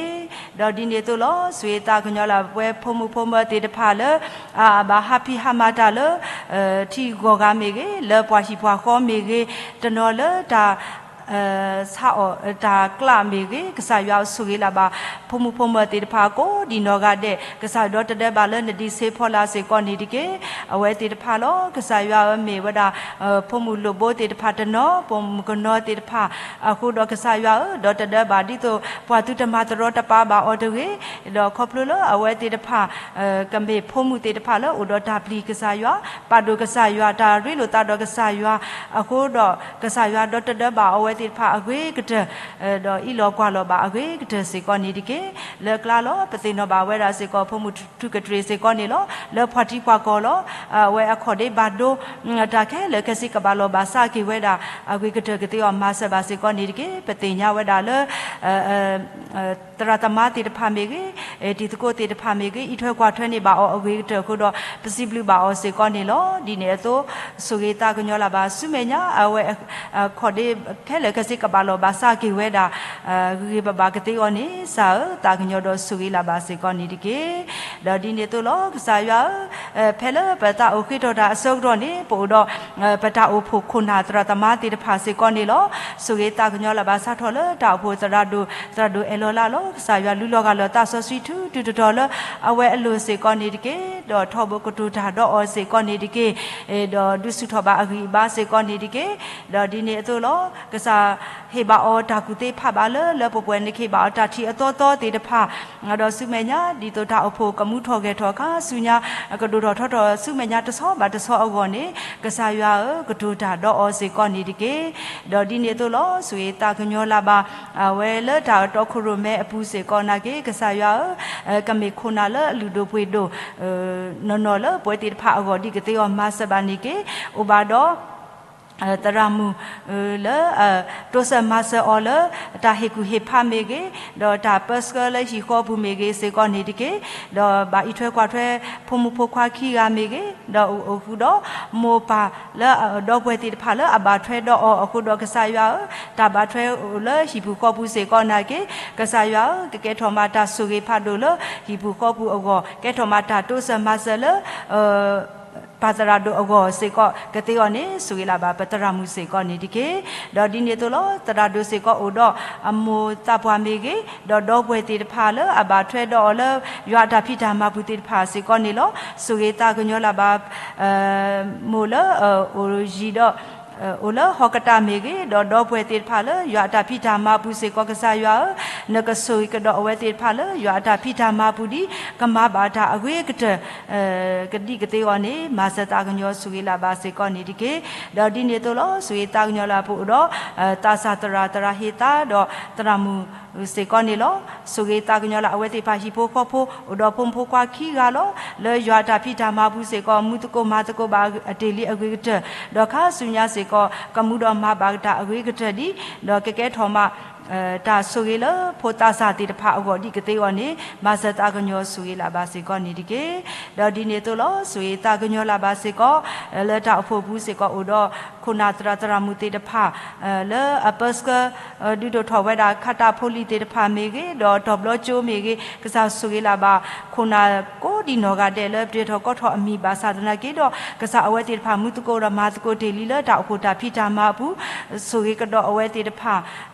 ၢ်. ဒီးဒ်န့ၣ်အသိးလီၤ. ဆိၣ်ဂ့ၤသးကညီၤလၢ်ပဝဲဖိမုၣ်ဖိမၢၤသ့ၣ်တဖၣ်လၢ အဘၣ်ဟးဖံးဟးမၤတၢ်လၢ ထံဂီၤဂၤမ့ၢ်ဂ့ၤ, လၢပှၤဟံၣ်ပှၤဃီမ့ၢ်ဂ့ၤ, တနီၤလၢတၢ် ဆါအီၣ်တၢ်ကျးမ့ၢ်ဂ့ၤ, ကစၢ်ယွၤဆိၣ်ဂ့ၤလၢ်ဘၣ် ဖိမုၣ်ဖိမၢၤသ့ၣ်တဖၣ်ကိးဒံးနီၢ်ဂၤဒဲး, ကစၢ်ဒီတဒၢဘၣ်လၢနဒံးဆ့ဖီလာ်စ့ၢ်ကီးန့ၣ်တက့ၢ်. အဝဲသ့ၣ်တဖၣ်လီၤ ကစၢ်ယွၤဧၢ မ့ၢ်ဝဲဒၣ် ဖိမုၣ်လိၣ်ဘိသ့ၣ်တဖၣ်တနီၤ, ဖိမုၣ်ကနီၤသ့ၣ်တဖၣ်, အဃိဒီးကစၢ်ယွၤဧၢ ဒီတဒၢဘၣ် ဒ်သိးပှၤသုတမၤသရီတပါဘၣ်အီၤတဂ့ၤ, ဒီးခီဖျိလၢအဝဲသ့ၣ်တဖၣ် ကမ့ၢ်ဖိမုၣ်သ့ၣ်တဖၣ်လၢအိၣ်ဒီးတၢ်ပျံၤကစၢ်ယွၤ, ပာ်ဒိၣ်ကစၢ်ယွၤ, တၢ်ရ့လိာ်သးဒီးကစၢ်ယွၤ, အဃိဒီးကစၢ်ယွၤဒီတဒၢဘၣ်အဝဲသ့ၣ်တဖၣ်အဂ့ၤကတၢၢ်, ဒီးအံးလီၤကွၢ်လီၤဘၣ်အဂ့ၤကတၢၢ်စ့ၢ်ကီးန့ၣ်တက့ၢ်. လၢကျါလီၤ ပသ့ၣ်နီၣ်ဘၣ်ဝဲဒၣ်စ့ၢ်ကီး ဖိမုၣ်ထူကတြ့ၣ်စ့ၢ်ကီးန့ၣ်လီၤ, လၢဖှၣ်ထံဖှၣ်ကီၢ်လီၤ, အဝဲအခီၣ်ဒ့ဘၣ်ဒိ တၢ်ခဲလၢာ်ခဲဆ့ကဘၣ်လီၤဘၣ်စးက့ၤဝဲဒၣ် အဂ့ၤကတၢၢ်ကသ့အီၤမၤစၢၤဘၣ်စ့ၢ်ကီးန့ၣ်တက့ၢ်. ပသ့ၣ်ညါဝဲဒၣ်လၢ သရၣ်သမါသ့ၣ်တဖၣ်မ့ၢ်ဂ့ၤ, တံၤသကိးသ့ၣ်တဖၣ်မ့ၢ်ဂ့ၤ, အံးထွဲကွၢ်ထွဲန့ၢ်ဘၣ်အီၤအဂ့ၤကတၢၢ်အဃိဒီး ပစံးဘျုးဘၣ်အီၤစ့ၢ်ကီးန့ၣ်လီၤ. ဒ်န့ၣ်အသိး ဆိၣ်ဂ့ၤသးကညီၤလၢ်ဘၣ်ဆူမဲာ်ညါ အဝဲ ခီၣ်ဒ့ခဲလၢာ်ခဲဆ့ကဘၣ်လီၤဘၣ်စးက့ၤဝဲဒၣ် ဂ့ၤဂ့ၤဘၣ်ဘၣ်ကသ့အီၤန့ၣ် ကစၢ်ဧၢ သးကညီၤဒီးဆိၣ်ဂ့ၤလၢ်ဘၣ်စ့ၢ်ကီးန့ၣ်တက့ၢ်. ဒီးဒ်န့ၣ်အသိးလီၤ ကစၢ်ယွၤဧၢ, ဖဲလၢပသးအိၣ်ဃ့ထီၣ်တၢ်အဆၢကတီၢ်န့ၣ် ပအိၣ်ဒီး ပတၢ်အိၣ်ဖှိၣ်ခိၣ်နၢ်သရၣ်သမါသ့ၣ်တဖၣ်စ့ၢ်ကီးန့ၣ်လီၤ. ဆိၣ်ဂ့ၤသးကညီၤလၢ်ဘၣ်စးထီၣ်လၢတၢ်အိၣ်ဖှိၣ်သရၣ်ဒိၣ် သရၣ်ဒိၣ်အဲၣ်လီၤလါလီၤ. ကစၢ်ယွၤလူလီၤဂာ်လၢာ်သးစီဆှံထူထူတီၤတီၤလၢအဝဲအလိၤစ့ၢ်ကီးန့ၣ်တက့ၢ်. ဒီးထီဘိကတိၤတၢ်ဒီးအီၤစ့ၢ်ကီးန့ၣ်တက့ၢ်. ဒီးဒုးဆူၣ်ထီၣ်ဘၣ်အဂံၢ်အဘါစ့ၢ်ကီးန့ၣ်တက့ၢ်. ဒီးဒ်န့ၣ်အသိးလီၤ ကစၢ်ဟ့ၣ်ဘၣ်အီၤတၢ်ကူၣ်သ့ဖးဘၣ်လၢ လၢပှဲၤပှဲၤန့ၣ် ကဟ့ၣ်ဘၣ်အီၤတၢ်ထံၣ်အသီသီသ့ၣ်တဖၣ် ဒီးဆူမဲာ်ညါ ဒ်သိးတၢ်အိၣ်ဖှိၣ်ကမူထီၣ်ဂဲၤထီၣ်ခါဆူညါ ကဒိၣ်ထီၣ်ထီထီၣ်ဆူမဲာ်ညါတဆီဘၣ်တဆီအဂီၢ်န့ၣ် ကစၢ်ယွၤဧၢ ကတိၤတၢ်ဒီးအီၤစ့ၢ်ကီးန့ၣ်တက့ၢ်. ဒီးဒ်န့ၣ်အသိးလီၤ ဆိၣ်ဂ့ၤသးကညီၤလၢ်ဘၣ် အဝဲလၢတၢ်တီခိၣ်ရိၣ်မဲအပူၤစ့ၢ်ကီးနာ်က့ ကစၢ်ယွၤဧၢ ကမ့ၢ်ခိၣ်နၢ်လၢအလုၢ်ဒိၣ်ပှ့ၤဒိၣ် နီၢ်နီၢ်လၢပဝဲသ့ၣ်တဖၣ်အဂီၢ်ဒ်ကသ့အီၤမၤစၢၤဘၣ်န့ၣ်က့ အိၣ်ဘၣ်ဒီး သရၣ်မုၣ်လၢ တိစၢၤမၤစၢၤအီၤလၢ တၢ်ဟ့ၣ်ကူၣ်ဟ့ၣ်ဖးမ့ၢ်ဂ့ၤ, ဒီးတၢ်ပၢဆှၢလၢဟံၣ်ဃီပူၤမ့ၢ်ဂ့ၤစ့ၢ်ကီးန့ၣ်တက့ၢ်. ဒီးဘၣ်အံးထွဲကွၢ်ထွဲ ဖိမုၣ်ဖိခွါခံဂၤမ့ၢ်ဂ့ၤ, ဒီးအိၣ်ဃုာ်ဒီး မိၢ်ပၢ်လၢဒီပုၢ်ဝဲၢ်သ့ၣ်တဖၣ်လၢအဘၣ်ထွဲဒီးအီၤအဃိဒီးကစၢ်ယွၤဧၢ, တၢ်ဘၣ်ထွဲအိၣ်လၢဟံၣ်ပူၤဃီပူၤစ့ၢ်ကီးနာ်က့ ကစၢ်ယွၤဧၢ, ကကဲထီၣ်မးတၢ်ဆိၣ်ဂ့ၤဖးဒိၣ်လၢဟံၣ်ပူၤဃီပူၤအဂီၢ်, ကဲထီၣ်မးတၢ်တိစၢၤမၤစၢၤလၢ ပၢ်သရၣ်ဒိၣ်အဂီၢ်စ့ၢ်ကီး ကသ့အီၤန့ၣ် ဆိၣ်ဂ့ၤလၢ်ဘၣ်ပသရၣ်မုၣ်စ့ၢ်ကီးန့ၣ်တက့ၢ်. ဒီးဒ်န့ၣ်အသိးလီၤ သရၣ်ဒိၣ်စ့ၢ်ကီးအိၣ်ဒီးအမိၢ်သးပှၢ်မ့ၢ်ဂ့ၤ, ဒီးဒီပုၢ်ဝဲၢ်သ့ၣ်တဖၣ်လၢအဘၣ်ထွဲဒီးအီၤလၢ ယွၤအတၢ်ဖံးတၢ်မၤပူၤသ့ၣ်တဖၣ်စ့ၢ်ကီးန့ၣ်လီၤ. ဆိၣ်ဂ့ၤသးကညီၤလၢ်ဘၣ် မိၢ်လၢ အိၣ်ယံၤဒီး အိၣ်လၢဟီၣ်ကတၢၢ်မ့ၢ်ဂ့ၤ, ဒီးဒီပုၢ်ဝဲၢ်သ့ၣ်တဖၣ်လၢ ယွၤအတၢ်ဖံးတၢ်မၤပူၤစ့ၢ်ကီးကစၢ်ယွၤဧၢ, နကဆိၣ်ဂ့ၤကဒီးအဝဲသ့ၣ်တဖၣ်လၢ ယွၤအတၢ်ဖံးတၢ်မၤပူၤဒ် ကမၤဘၣ်တၢ်အဂ့ၤကတၢၢ် ကဒံကသ့အီၤန့ၣ် မၤစၢၤသးကညီၤဆိၣ်ဂ့ၤလၢ်ဘၣ်စ့ၢ်ကီးန့ၣ်တက့ၢ်. ဒီးဒ်န့ၣ်အသိးလီၤ ဆိၣ်ဂ့ၤသးကညီၤလၢ်ပအိၣ်ဒီး သးစၢ်သရၣ် သရၣ်ဟ့ၣ်သါ ဒီးသရၣ်မုၣ်စ့ၢ်ကီးန့ၣ်လီၤ. ဆိၣ်ဂ့ၤသးကညီၤလၢ်အဝဲသ့ၣ်တဖၣ်ဟံၣ်ဖိဃီဖိ အိၣ်ဒီးဖိမုၣ်ဖိခွါခံဂၤလီၤ. လၢယွၤအတၢ်ဖံးတၢ်မၤပူၤစ့ၢ်ကီး မူသကိးမၤသကိးဘၣ်အတ့ၢ်လံအဂ့ၤကတၢၢ်, ဒီးခါဆူညါစ့ၢ်ကီး ကမူဒီးမၤဘၣ်ကတၢ်အဂ့ၤကတၢၢ်ဒ်, ဒီးကကဲထီၣ်မး တၢ်ဆိၣ်ဂ့ၤလၢဖိသးစၢ်သ့ၣ်တဖၣ်အဂီၢ်ဒ်ကသ့အီၤန့ၣ် မၤစၢၤသးကညီၤဆိၣ်ဂ့ၤလၢ်ဘၣ်စ့ၢ်ကီးန့ၣ်တက့ၢ်. ဒီးဒ်န့ၣ်အသိးလီၤ ဆိၣ်ဂ့ၤသးကညီၤလၢ်ဘၣ်စ့ၢ်ကီး လၢတၢ်အိၣ်ဖှိၣ်ပူၤစ့ၢ်ကီးအိၣ်ဒီး ခိၣ်နၢ်သရၣ်သရၣ်မုၣ်သ့ၣ်တဖၣ် လၢအပၢဆှၢ ဒုးဒိၣ်ထီၣ်ဝဲဒၣ်ခးတၢ်ဖိလံၤသ့ၣ်တဖၣ်မ့ၢ်ဂ့ၤ, ဒီးတီၢ်ဘျီကၠိမ့ၢ်ဂ့ၤ, ကစၢ်ဆိၣ်ဂ့ၤလၢ်ဘၣ် ခိၣ်နၢ်ကိးဒံနီၢ်ဂၤဒဲးလၢပတဲထီၣ်ကီထီၣ်အမံၤဘၣ်ဆၣ်သနာ်က့ဒီး ကစၢ်အဝဲသ့ၣ်တဖၣ်မူသကိးဒီးမၤသကိးတ့ၢ်လံလၢတၢ်အိၣ်ဖှိၣ်တၢ်ဖံးတၢ်မၤအပူၤ, ဆိၣ်ဂ့ၤကဒီးအဝဲသ့ၣ်တဖၣ်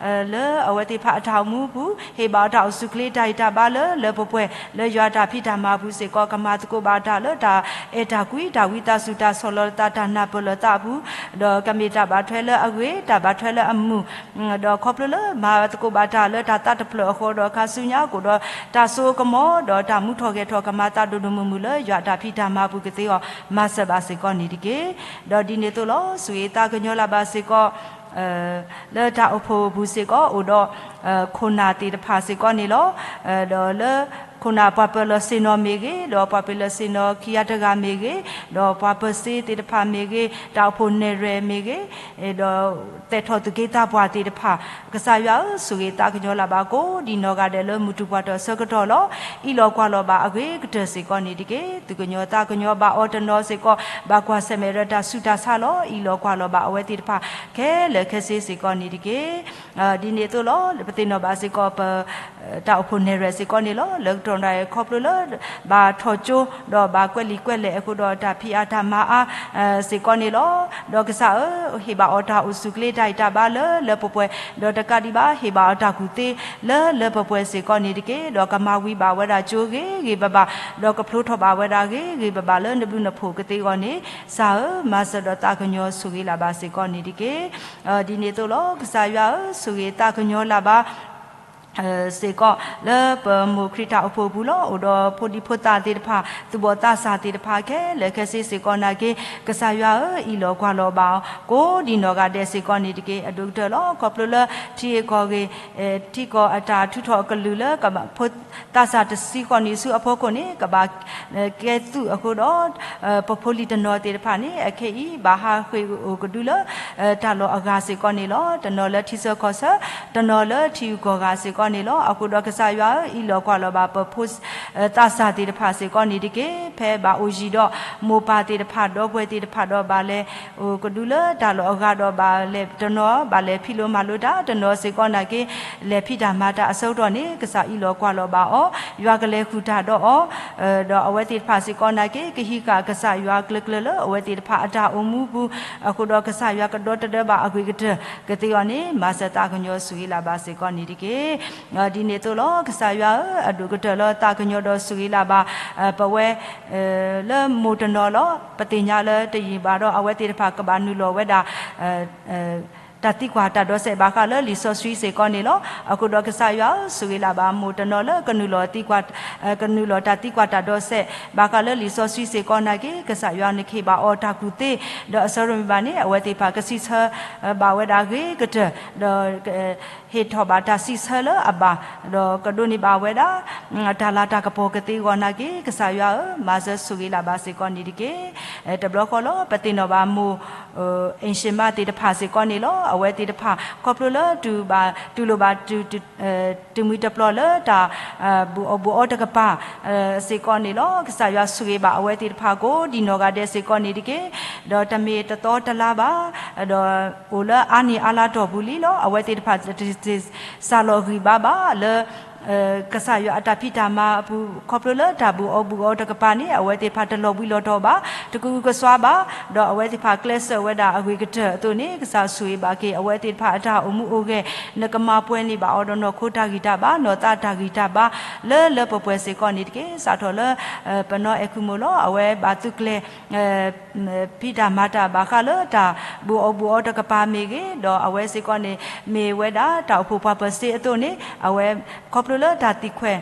လၢအဝဲသ့ၣ်တဖၣ်အတၢ်အိၣ်မူအပူၤ, ဟ့ၣ်ဘၣ်အီၤတၢ်အိၣ်ဆူၣ်အိၣ်ချ့တၢ်ဂံၢ်တၢ်ဘါလၢ လၢပှဲၤပှဲၤ လၢယွၤတၢ်ဖံးတၢ်မၤအပူၤစ့ၢ်ကီး ကမၤသကိးဘၣ်တၢ်လၢတၢ်အဲၣ်တၢ်ကွံ တၢ်ဝံသးစူၤ တၢ်ဆီၣ်လီၤသး တၢ်နၢ်ပၢၢ်လိာ်သးအပူၤ, ဒီးကမ့ၢ်တၢ်ဘၣ်ထွဲလၢအဂ့ၤ တၢ်ဘၣ်ထွဲလၢအမုာ်, ဒီးခီဖျိလၢမၤသကိးဘၣ်တၢ်လၢတၢ်သးတဖျၢၣ်အဃိဒီး ခါဆူညါကအိၣ်ဒီးတၢ်စိကမီၤ ဒီးတၢ်မူထီၣ်ဂဲၤထီၣ် ကမၤသးဒိၣ်ဒိၣ်မုၢ်မုၢ်လၢယွၤအတၢ်ဖံးတၢ်မၤအပူၤကသ့အီၤ မၤစၢၤဘၣ်စ့ၢ်ကီးန့ၣ်တက့ၢ်. ဒီးဒ်န့ၣ်အသိးလီၤ ဆိၣ်ဂ့ၤသးကညီၤလၢ်ဘၣ်စ့ၢ်ကီး လၢတၢ်အိၣ်ဖှိၣ်ပူၤစ့ၢ်ကီးအိၣ်ဒီး ခိၣ်နၢ်သ့ၣ်တဖၣ်စ့ၢ်ကီးန့ၣ်လီၤ. ဒီးလၢ ခိၣ်နၢ်ပှၤပၢၤလီၢ်ဆ့ၣ်နီၤမ့ၢ်ဂ့ၤ, ဒီးပှၤပၢၤလီၢ်ဆ့ၣ်နီၤခံဂၤတဂၤမ့ၢ်ဂ့ၤ, ဒီးပှၤပၢၤစ့သ့ၣ်တဖၣ်မ့ၢ်ဂ့ၤ, တၢ်အိၣ်ဖှိၣ်နဲၣ်ရွဲၣ်မ့ၢ်ဂ့ၤ, ဒီးသဲးထီၣ်သုးက့သးပှၢ်သ့ၣ်တဖၣ်, ကစၢ်ယွၤဧၢ ဆိၣ်ဂ့ၤသးကညီၤလၢ်ဘၣ်ကိးဒံနီၢ်ဂၤဒဲးလၢမုၢ်တူာ်ပှၢ်တီၢ်အဆၢကတီၢ်လီၤ. အံးလီၤကွၢ်လီၤဘၣ်အဂ့ၤကတၢၢ်စ့ၢ်ကီးန့ၣ်တက့ၢ်. သုးကညီၤသးကညီၤဘၣ်အီၤတနီၤစ့ၢ်ကီး ဘၣ်ကွၢ်ဆၢၣ်မဲာ်ဒီးတၢ်ဆူးတၢ်ဆါလီၤ. အံးလီၤကွၢ်လီၤဘၣ်အဝဲသ့ၣ်တဖၣ် ခဲလၢာ်ခဲဆ့စ့ၢ်ကီးန့ၣ်တက့ၢ်. ဒ်န့ၣ်အသိးလီၤ ပသ့ၣ်နီၣ်ဘၣ်စ့ၢ်ကီး ပ တၢ်အိၣ်ဖှိၣ်နဲၣ်ရွဲၣ်စ့ၢ်ကီးန့ၣ်လီၤ. လၢကတီၢ် ခီဖျိလၢ ဘၣ်ထီၣ်ကၠိ ဒီးဘၣ်ကွဲးလံာ်ကွဲးလဲၢ်အဃိဒီး တၢ်ဖံးအါတၢ်မၤအါ စ့ၢ်ကီးန့ၣ်လီၤ. ဒီးကစၢ်ဧၢ, ဟ့ၣ်ဘၣ်အီၤတၢ်အိၣ်ဆူၣ်ချ့တၢ်ဂံၢ်တၢ်ဘါလၢ လၢပှဲၤပှဲၤ, ဒီးတကးဒံးဘၣ် ဟ့ၣ်ဘၣ်အီၤတၢ်ကူၣ်သ့ လၢလၢပှဲၤပှဲၤစ့ၢ်ကီးန့ၣ်တက့ၢ်. ဒီးကမၤဝံၤဘၣ်ဝဲဒၣ်ကၠိဂ့ၤဂ့ၤဘၣ်ဘၣ်, ဒီးကဖျိထီၣ်ဘၣ်ဝဲဒၣ်ဂ့ၤဂ့ၤဘၣ်ဘၣ် လၢနဘျုးနဖှိၣ်ကသ့အဂီၢ်န့ၣ်, ကစၢ်ဧၢ, မၤစၢၤဒီးသးကညီၤဆိၣ်ဂ့ၤလၢ်ဘၣ်စ့ၢ်ကီးန့ၣ်တက့ၢ်. ဒ်န့ၣ်အသိးလီၤ. ကစၢ်ယွၤဧၢ, ဆိၣ်ဂ့ၤသးကညီၤလၢ်ဘၣ် စ့ၢ်ကီး လၢပမိၢ်ခရံာ်တၢ်အိၣ်ဖှိၣ်အပူၤလီၤ. အိၣ်ဒီးဖိဒံဖိသၣ်သ့ၣ်တဖၣ်, သူၣ်ဘီၣ်သးစၢ်သ့ၣ်တဖၣ်ခဲလၢာ်ခဲဆ့စ့ၢ်ကီးနာ်က့, ကစၢ်ယွၤဧၢ, အံးလီၤကွၢ်လီၤဘၣ်အီၤ ကိးဒံးနီၢ်ဂၤဒဲးစ့ၢ်ကီးန့ၣ်တက့ၢ်. အဒိၣ်ကတၢၢ်လီၤ. ခီဖျိလၢထံဂ့ၢ်ကီၢ်ဂ့ၢ်, ထံကီၢ်အတၢ်ထုးထီၣ်အကလုၢ်လၢ ကဘၣ်ဖိသးစၢ်တဆံဃီနံၣ်ဆူအဖီခိၣ်န့ၣ် ကဘၣ်ကဲသုးအဃိဒီး ပဖိလံၤတနီၤသ့ၣ်တဖၣ်န့ၣ် အခဲအံၤဘၣ်ဟးဃ့ၢ်အိၣ်ကဒုလၢ တၢ်လီၢ်အဂၤစ့ၢ်ကီးန့ၣ်လီၤ. တနီၤလၢထံဆၢကီၢ်ဆၢ, တနီၤလၢထံဂုၤကီၢ်ဂၤစ့ၢ်ကီးန့ၣ်လီၤ. အဃိဒီးကစၢ်ယွၤဧၢ, အံးလီၤကွၢ်လီၤဘၣ်ပဖိသးစၢ်သ့ၣ်တဖၣ်စ့ၢ်ကီးန့ၣ်တက့ၢ်. ဖဲဘၣ်အိၣ်ယံၤဒီးမိၢ်ပၢ်သ့ၣ်တဖၣ်, ဒီပုၢ်ဝဲၢ်သ့ၣ်တဖၣ်ဒီး ဘၣ်လဲၤအိၣ်ကဒုလၢတၢ်လီၢ်အဂၤဒီး ဘၣ်လဲၤတနီၤ ဘၣ်လဲၤဖံးလိမၤလိတၢ်, တနီၤစ့ၢ်ကီးနာ်က့ လဲၤဖံးတၢ်မၤတၢ်အဆၢကတီၢ်န့ၣ် ကစၢ်အံးလီၤကွၢ်လီၤဘၣ်အီၤ, ယွၤကလဲၤဃုာ်တၢ်ဒီးအီၤ ဒီးအဝဲသ့ၣ်တဖၣ်စ့ၢ်ကီးနာ်က့ ကဟံးဃာ်ကစၢ်ယွၤကျၢၤကျၢၤလၢအဝဲသ့ၣ်တဖၣ်အတၢ်အိၣ်မူပူၤ, အဃိဒီးကစၢ်ယွၤကဒီတဒၢဘၣ်အဂ့ၤကတၢၢ်ကသ့အီၤန့ၣ် မၤစၢၤသးကညီၤဆိၣ်ဂ့ၤလၢ်ဘၣ်စ့ၢ်ကီးန့ၣ်တက့ၢ်. ဒ်န့ၣ်အသိးလီၤ. ကစၢ်ယွၤဧၢ, အဒိၣ်ကတၢၢ်လၢသးကညီၤဒီးဆိၣ်ဂ့ၤလၢ်ဘၣ် ပဝဲ လၢမိၢ်တနီၤလီၤ. ပသ့ၣ်ညါလၢတယံာ်ဘၣ်ဒီး အဝဲသ့ၣ်တဖၣ်ကဘၣ်နုာ်လီၤဝဲဒၣ် တၢ်သံကွၢ်တၢ်ဒီးစဲးဘၣ်ဃးလၢလံာ်စီဆှံစ့ၢ်ကီးန့ၣ်လီၤ. အဃိဒီးကစၢ်ယွၤဧၢ, ဆိၣ်ဂ့ၤလၢ်ဘၣ်မိၢ်တနီၤလၢကနုာ်လီၤသံကွၢ်, ကနုာ်လီၤတၢ်သံကွၢ်တၢ်ဒီးစဲး ဘၣ်ဃးလၢလံာ်စီဆှံစ့ၢ်ကီးနာ်က့ ကစၢ်ယွၤနကဟ့ၣ်ဘၣ်အီၤတၢ်ကူၣ်သ့, ဒီးအဆၢတမံၤဘၣ်န့ၣ် အဝဲသ့ၣ်တဖၣ်ကစံးဆၢဘၣ်ဝဲဒၣ်ဂ့ၤကတၢၢ်, ဒီး ဟ့ၣ်ထီၣ်ဘၣ်တၢ်စံးဆၢလၢအဘၣ်, ဒီးကဒိးန့ၢ်ဘၣ်ဝဲဒၣ် တၢ်လၤတၢ်ကပီၤကသ့အဂီၢ်နာ်က့ ကစၢ်ယွၤဧၢ, မၤစၢၤဆိၣ်ဂ့ၤလၢ်ဘၣ်စ့ၢ်ကီးန့ၣ်တက့ၢ်. တဘျီဃီလီၤ. ပသ့ၣ်နီၣ်ဘၣ်မိၢ် အ့ၣ်ၡ့မးသ့ၣ်တဖၣ်စ့ၢ်ကီးန့ၣ်လီၤ. အဝဲသ့ၣ်တဖၣ် ခီဖျိလၢ ဘၣ်တူၢ်လိာ်ဘၣ် တမှံၤတပျီၤလၢတၢ် ဘူၣ်အီၣ်ဘူၣ်အီတကပၤ စ့ၢ်ကီးန့ၣ်လီၤ. ကစၢ်ယွၤဆိၣ်ဂ့ၤဘၣ်အဝဲသ့ၣ်တဖၣ်ကိးဒံးနီၢ်ဂၤဒဲးစ့ၢ်ကီးန့ၣ်တက့ၢ်. ဒီးတမ့ၢ်တသီတလါဘၣ်, ဒီးအိၣ်လၢအါနံၣ်အါလါတီၢ်ပူၤလံလီၤ. အဝဲသ့ၣ်တဖၣ်တစးလီၤဂံၢ်ဘါဘၣ်လၢ ကစၢ်ယွၤအတၢ်ဖံးတၢ်မၤအပူၤ ခီဖျိလၢတၢ်ဘူၣ်အီၣ်ဘူၣ်အီတကပၤန့ၣ် အဝဲသ့ၣ်တဖၣ်တလီၤဘှံးလီၤတီၤဘၣ်, တကအုကစွါဘၣ်, ဒီးအဝဲသ့ၣ်တဖၣ်ကျဲးစၢးဝဲဒၣ်အဂ့ၤကတၢၢ်အသိးန့ၣ် ကစၢ်ဆိၣ်ဂ့ၤဘၣ်က့ၤအဝဲသ့ၣ်တဖၣ်အတၢ်အိၣ်မူအိၣ်ဂဲၤ, နကမၤပှဲၤန့ၢ်ဘၣ်အီၤဒီးနီၢ်ခိတၢ်ဂံၢ်တၢ်ဘါ, နီၢ်သးတၢ်ဂံၢ်တၢ်ဘါ လၢလၢပှဲၤပှဲၤစ့ၢ်ကီးန့ၣ်တက့ၢ်. စးထီၣ်လၢ ပနီၢ်အဲၣ်ခိၣ်မုၣ်လီၤ. အဝဲဘၣ်သုးကျဲၤ ဖံးတၢ်မၤတၢ်ဘၣ်ဃးလၢတၢ်ဘူၣ်အီၣ်ဘူၣ်အီတကပၤမ့ၢ်ဂ့ၤ, ဒီးအဝဲစ့ၢ်ကီးန့ၣ် မ့ၢ်ဝဲဒၣ်တၢ်အိၣ်ဖှိၣ်ပှၤပၢၤစ့အသိးန့ၣ် အဝဲခီဖျိလၢတၢ်သံခွဲး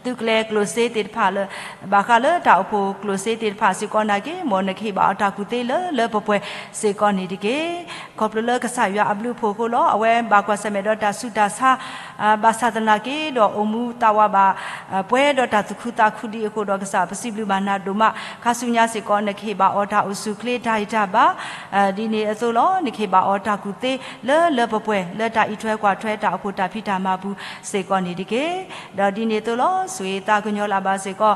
သုးကျဲၤကျိၣ်စ့သ့ၣ်တဖၣ်လၢ ဘၣ်ဃးလၢတၢ်အိၣ်ဖှိၣ်ကျိၣ်စ့သ့ၣ်တဖၣ်စ့ၢ်ကီးနာ်က့ မ်နကဟ့ၣ်ဘၣ်အီၤတၢ်ကူၣ်သ့လၢလၢပှဲၤပှဲၤစ့ၢ်ကီးန့ၣ်တက့ၢ်. ခီဖျိလၢကစၢ်ယွၤအဘျုးအဖှိၣ်အဃိလီၤ. အဝဲဘၣ်ကွၢ်ဆၢၣ်မဲာ်ဒီးတၢ်ဆူးတၢ်ဆါ ဘၣ်ဆၣ်သနာ်က့ဒီး အိၣ်မူသးဝးဘၣ် ပှဲၤဒီးတၢ်သူၣ်ခုသးခုဒ်အဃိဒီး ကစၢ်ပစံးဘျုးဘၣ်နၤဒိၣ်မး, ခါဆူညါစ့ၢ်ကီး နကဟ့ၣ်ဘၣ်အီၤတၢ်အိၣ်ဆူၣ်ချ့တၢ်ဂံၢ်တၢ်ဘါ ဒ်န့ၣ်အသိးလီၤ. နကဟ့ၣ်ဘၣ်အီၤတၢ်ကူၣ်သ့လၢလၢပှဲၤပှဲၤ လၢတၢ်အံးထွဲကွၢ်ထွဲတၢ်အိၣ်ဖှိၣ်တၢ်ဖံးတၢ်မၤပူၤစ့ၢ်ကီးန့ၣ်တက့ၢ်. ဒီးဒ်န့ၣ်အသိးလီၤ. ဆိၣ်ဂ့ၤသးကညီၤလၢ်ဘၣ်စ့ၢ်ကီး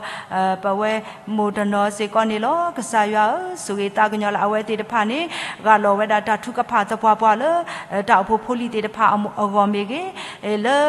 ပဝဲမိၢ်တနီၤစ့ၢ်ကီးန့ၣ်လီၤ. ကစၢ်ယွၤဧၢ, ဆိၣ်ဂ့ၤသးကညီၤလၢ်အဝဲသ့ၣ်တဖၣ်န့ၣ် ဂၢ်လီၤဝဲဒၣ်တၢ်ထုကဖၣ်သပှၢ်ပှၢ်လၢ တၢ်အိၣ်ဖှိၣ်ဖိလံၤသ့ၣ်တဖၣ်အဂီၢ်မ့ၢ်ဂ့ၤ, လၢ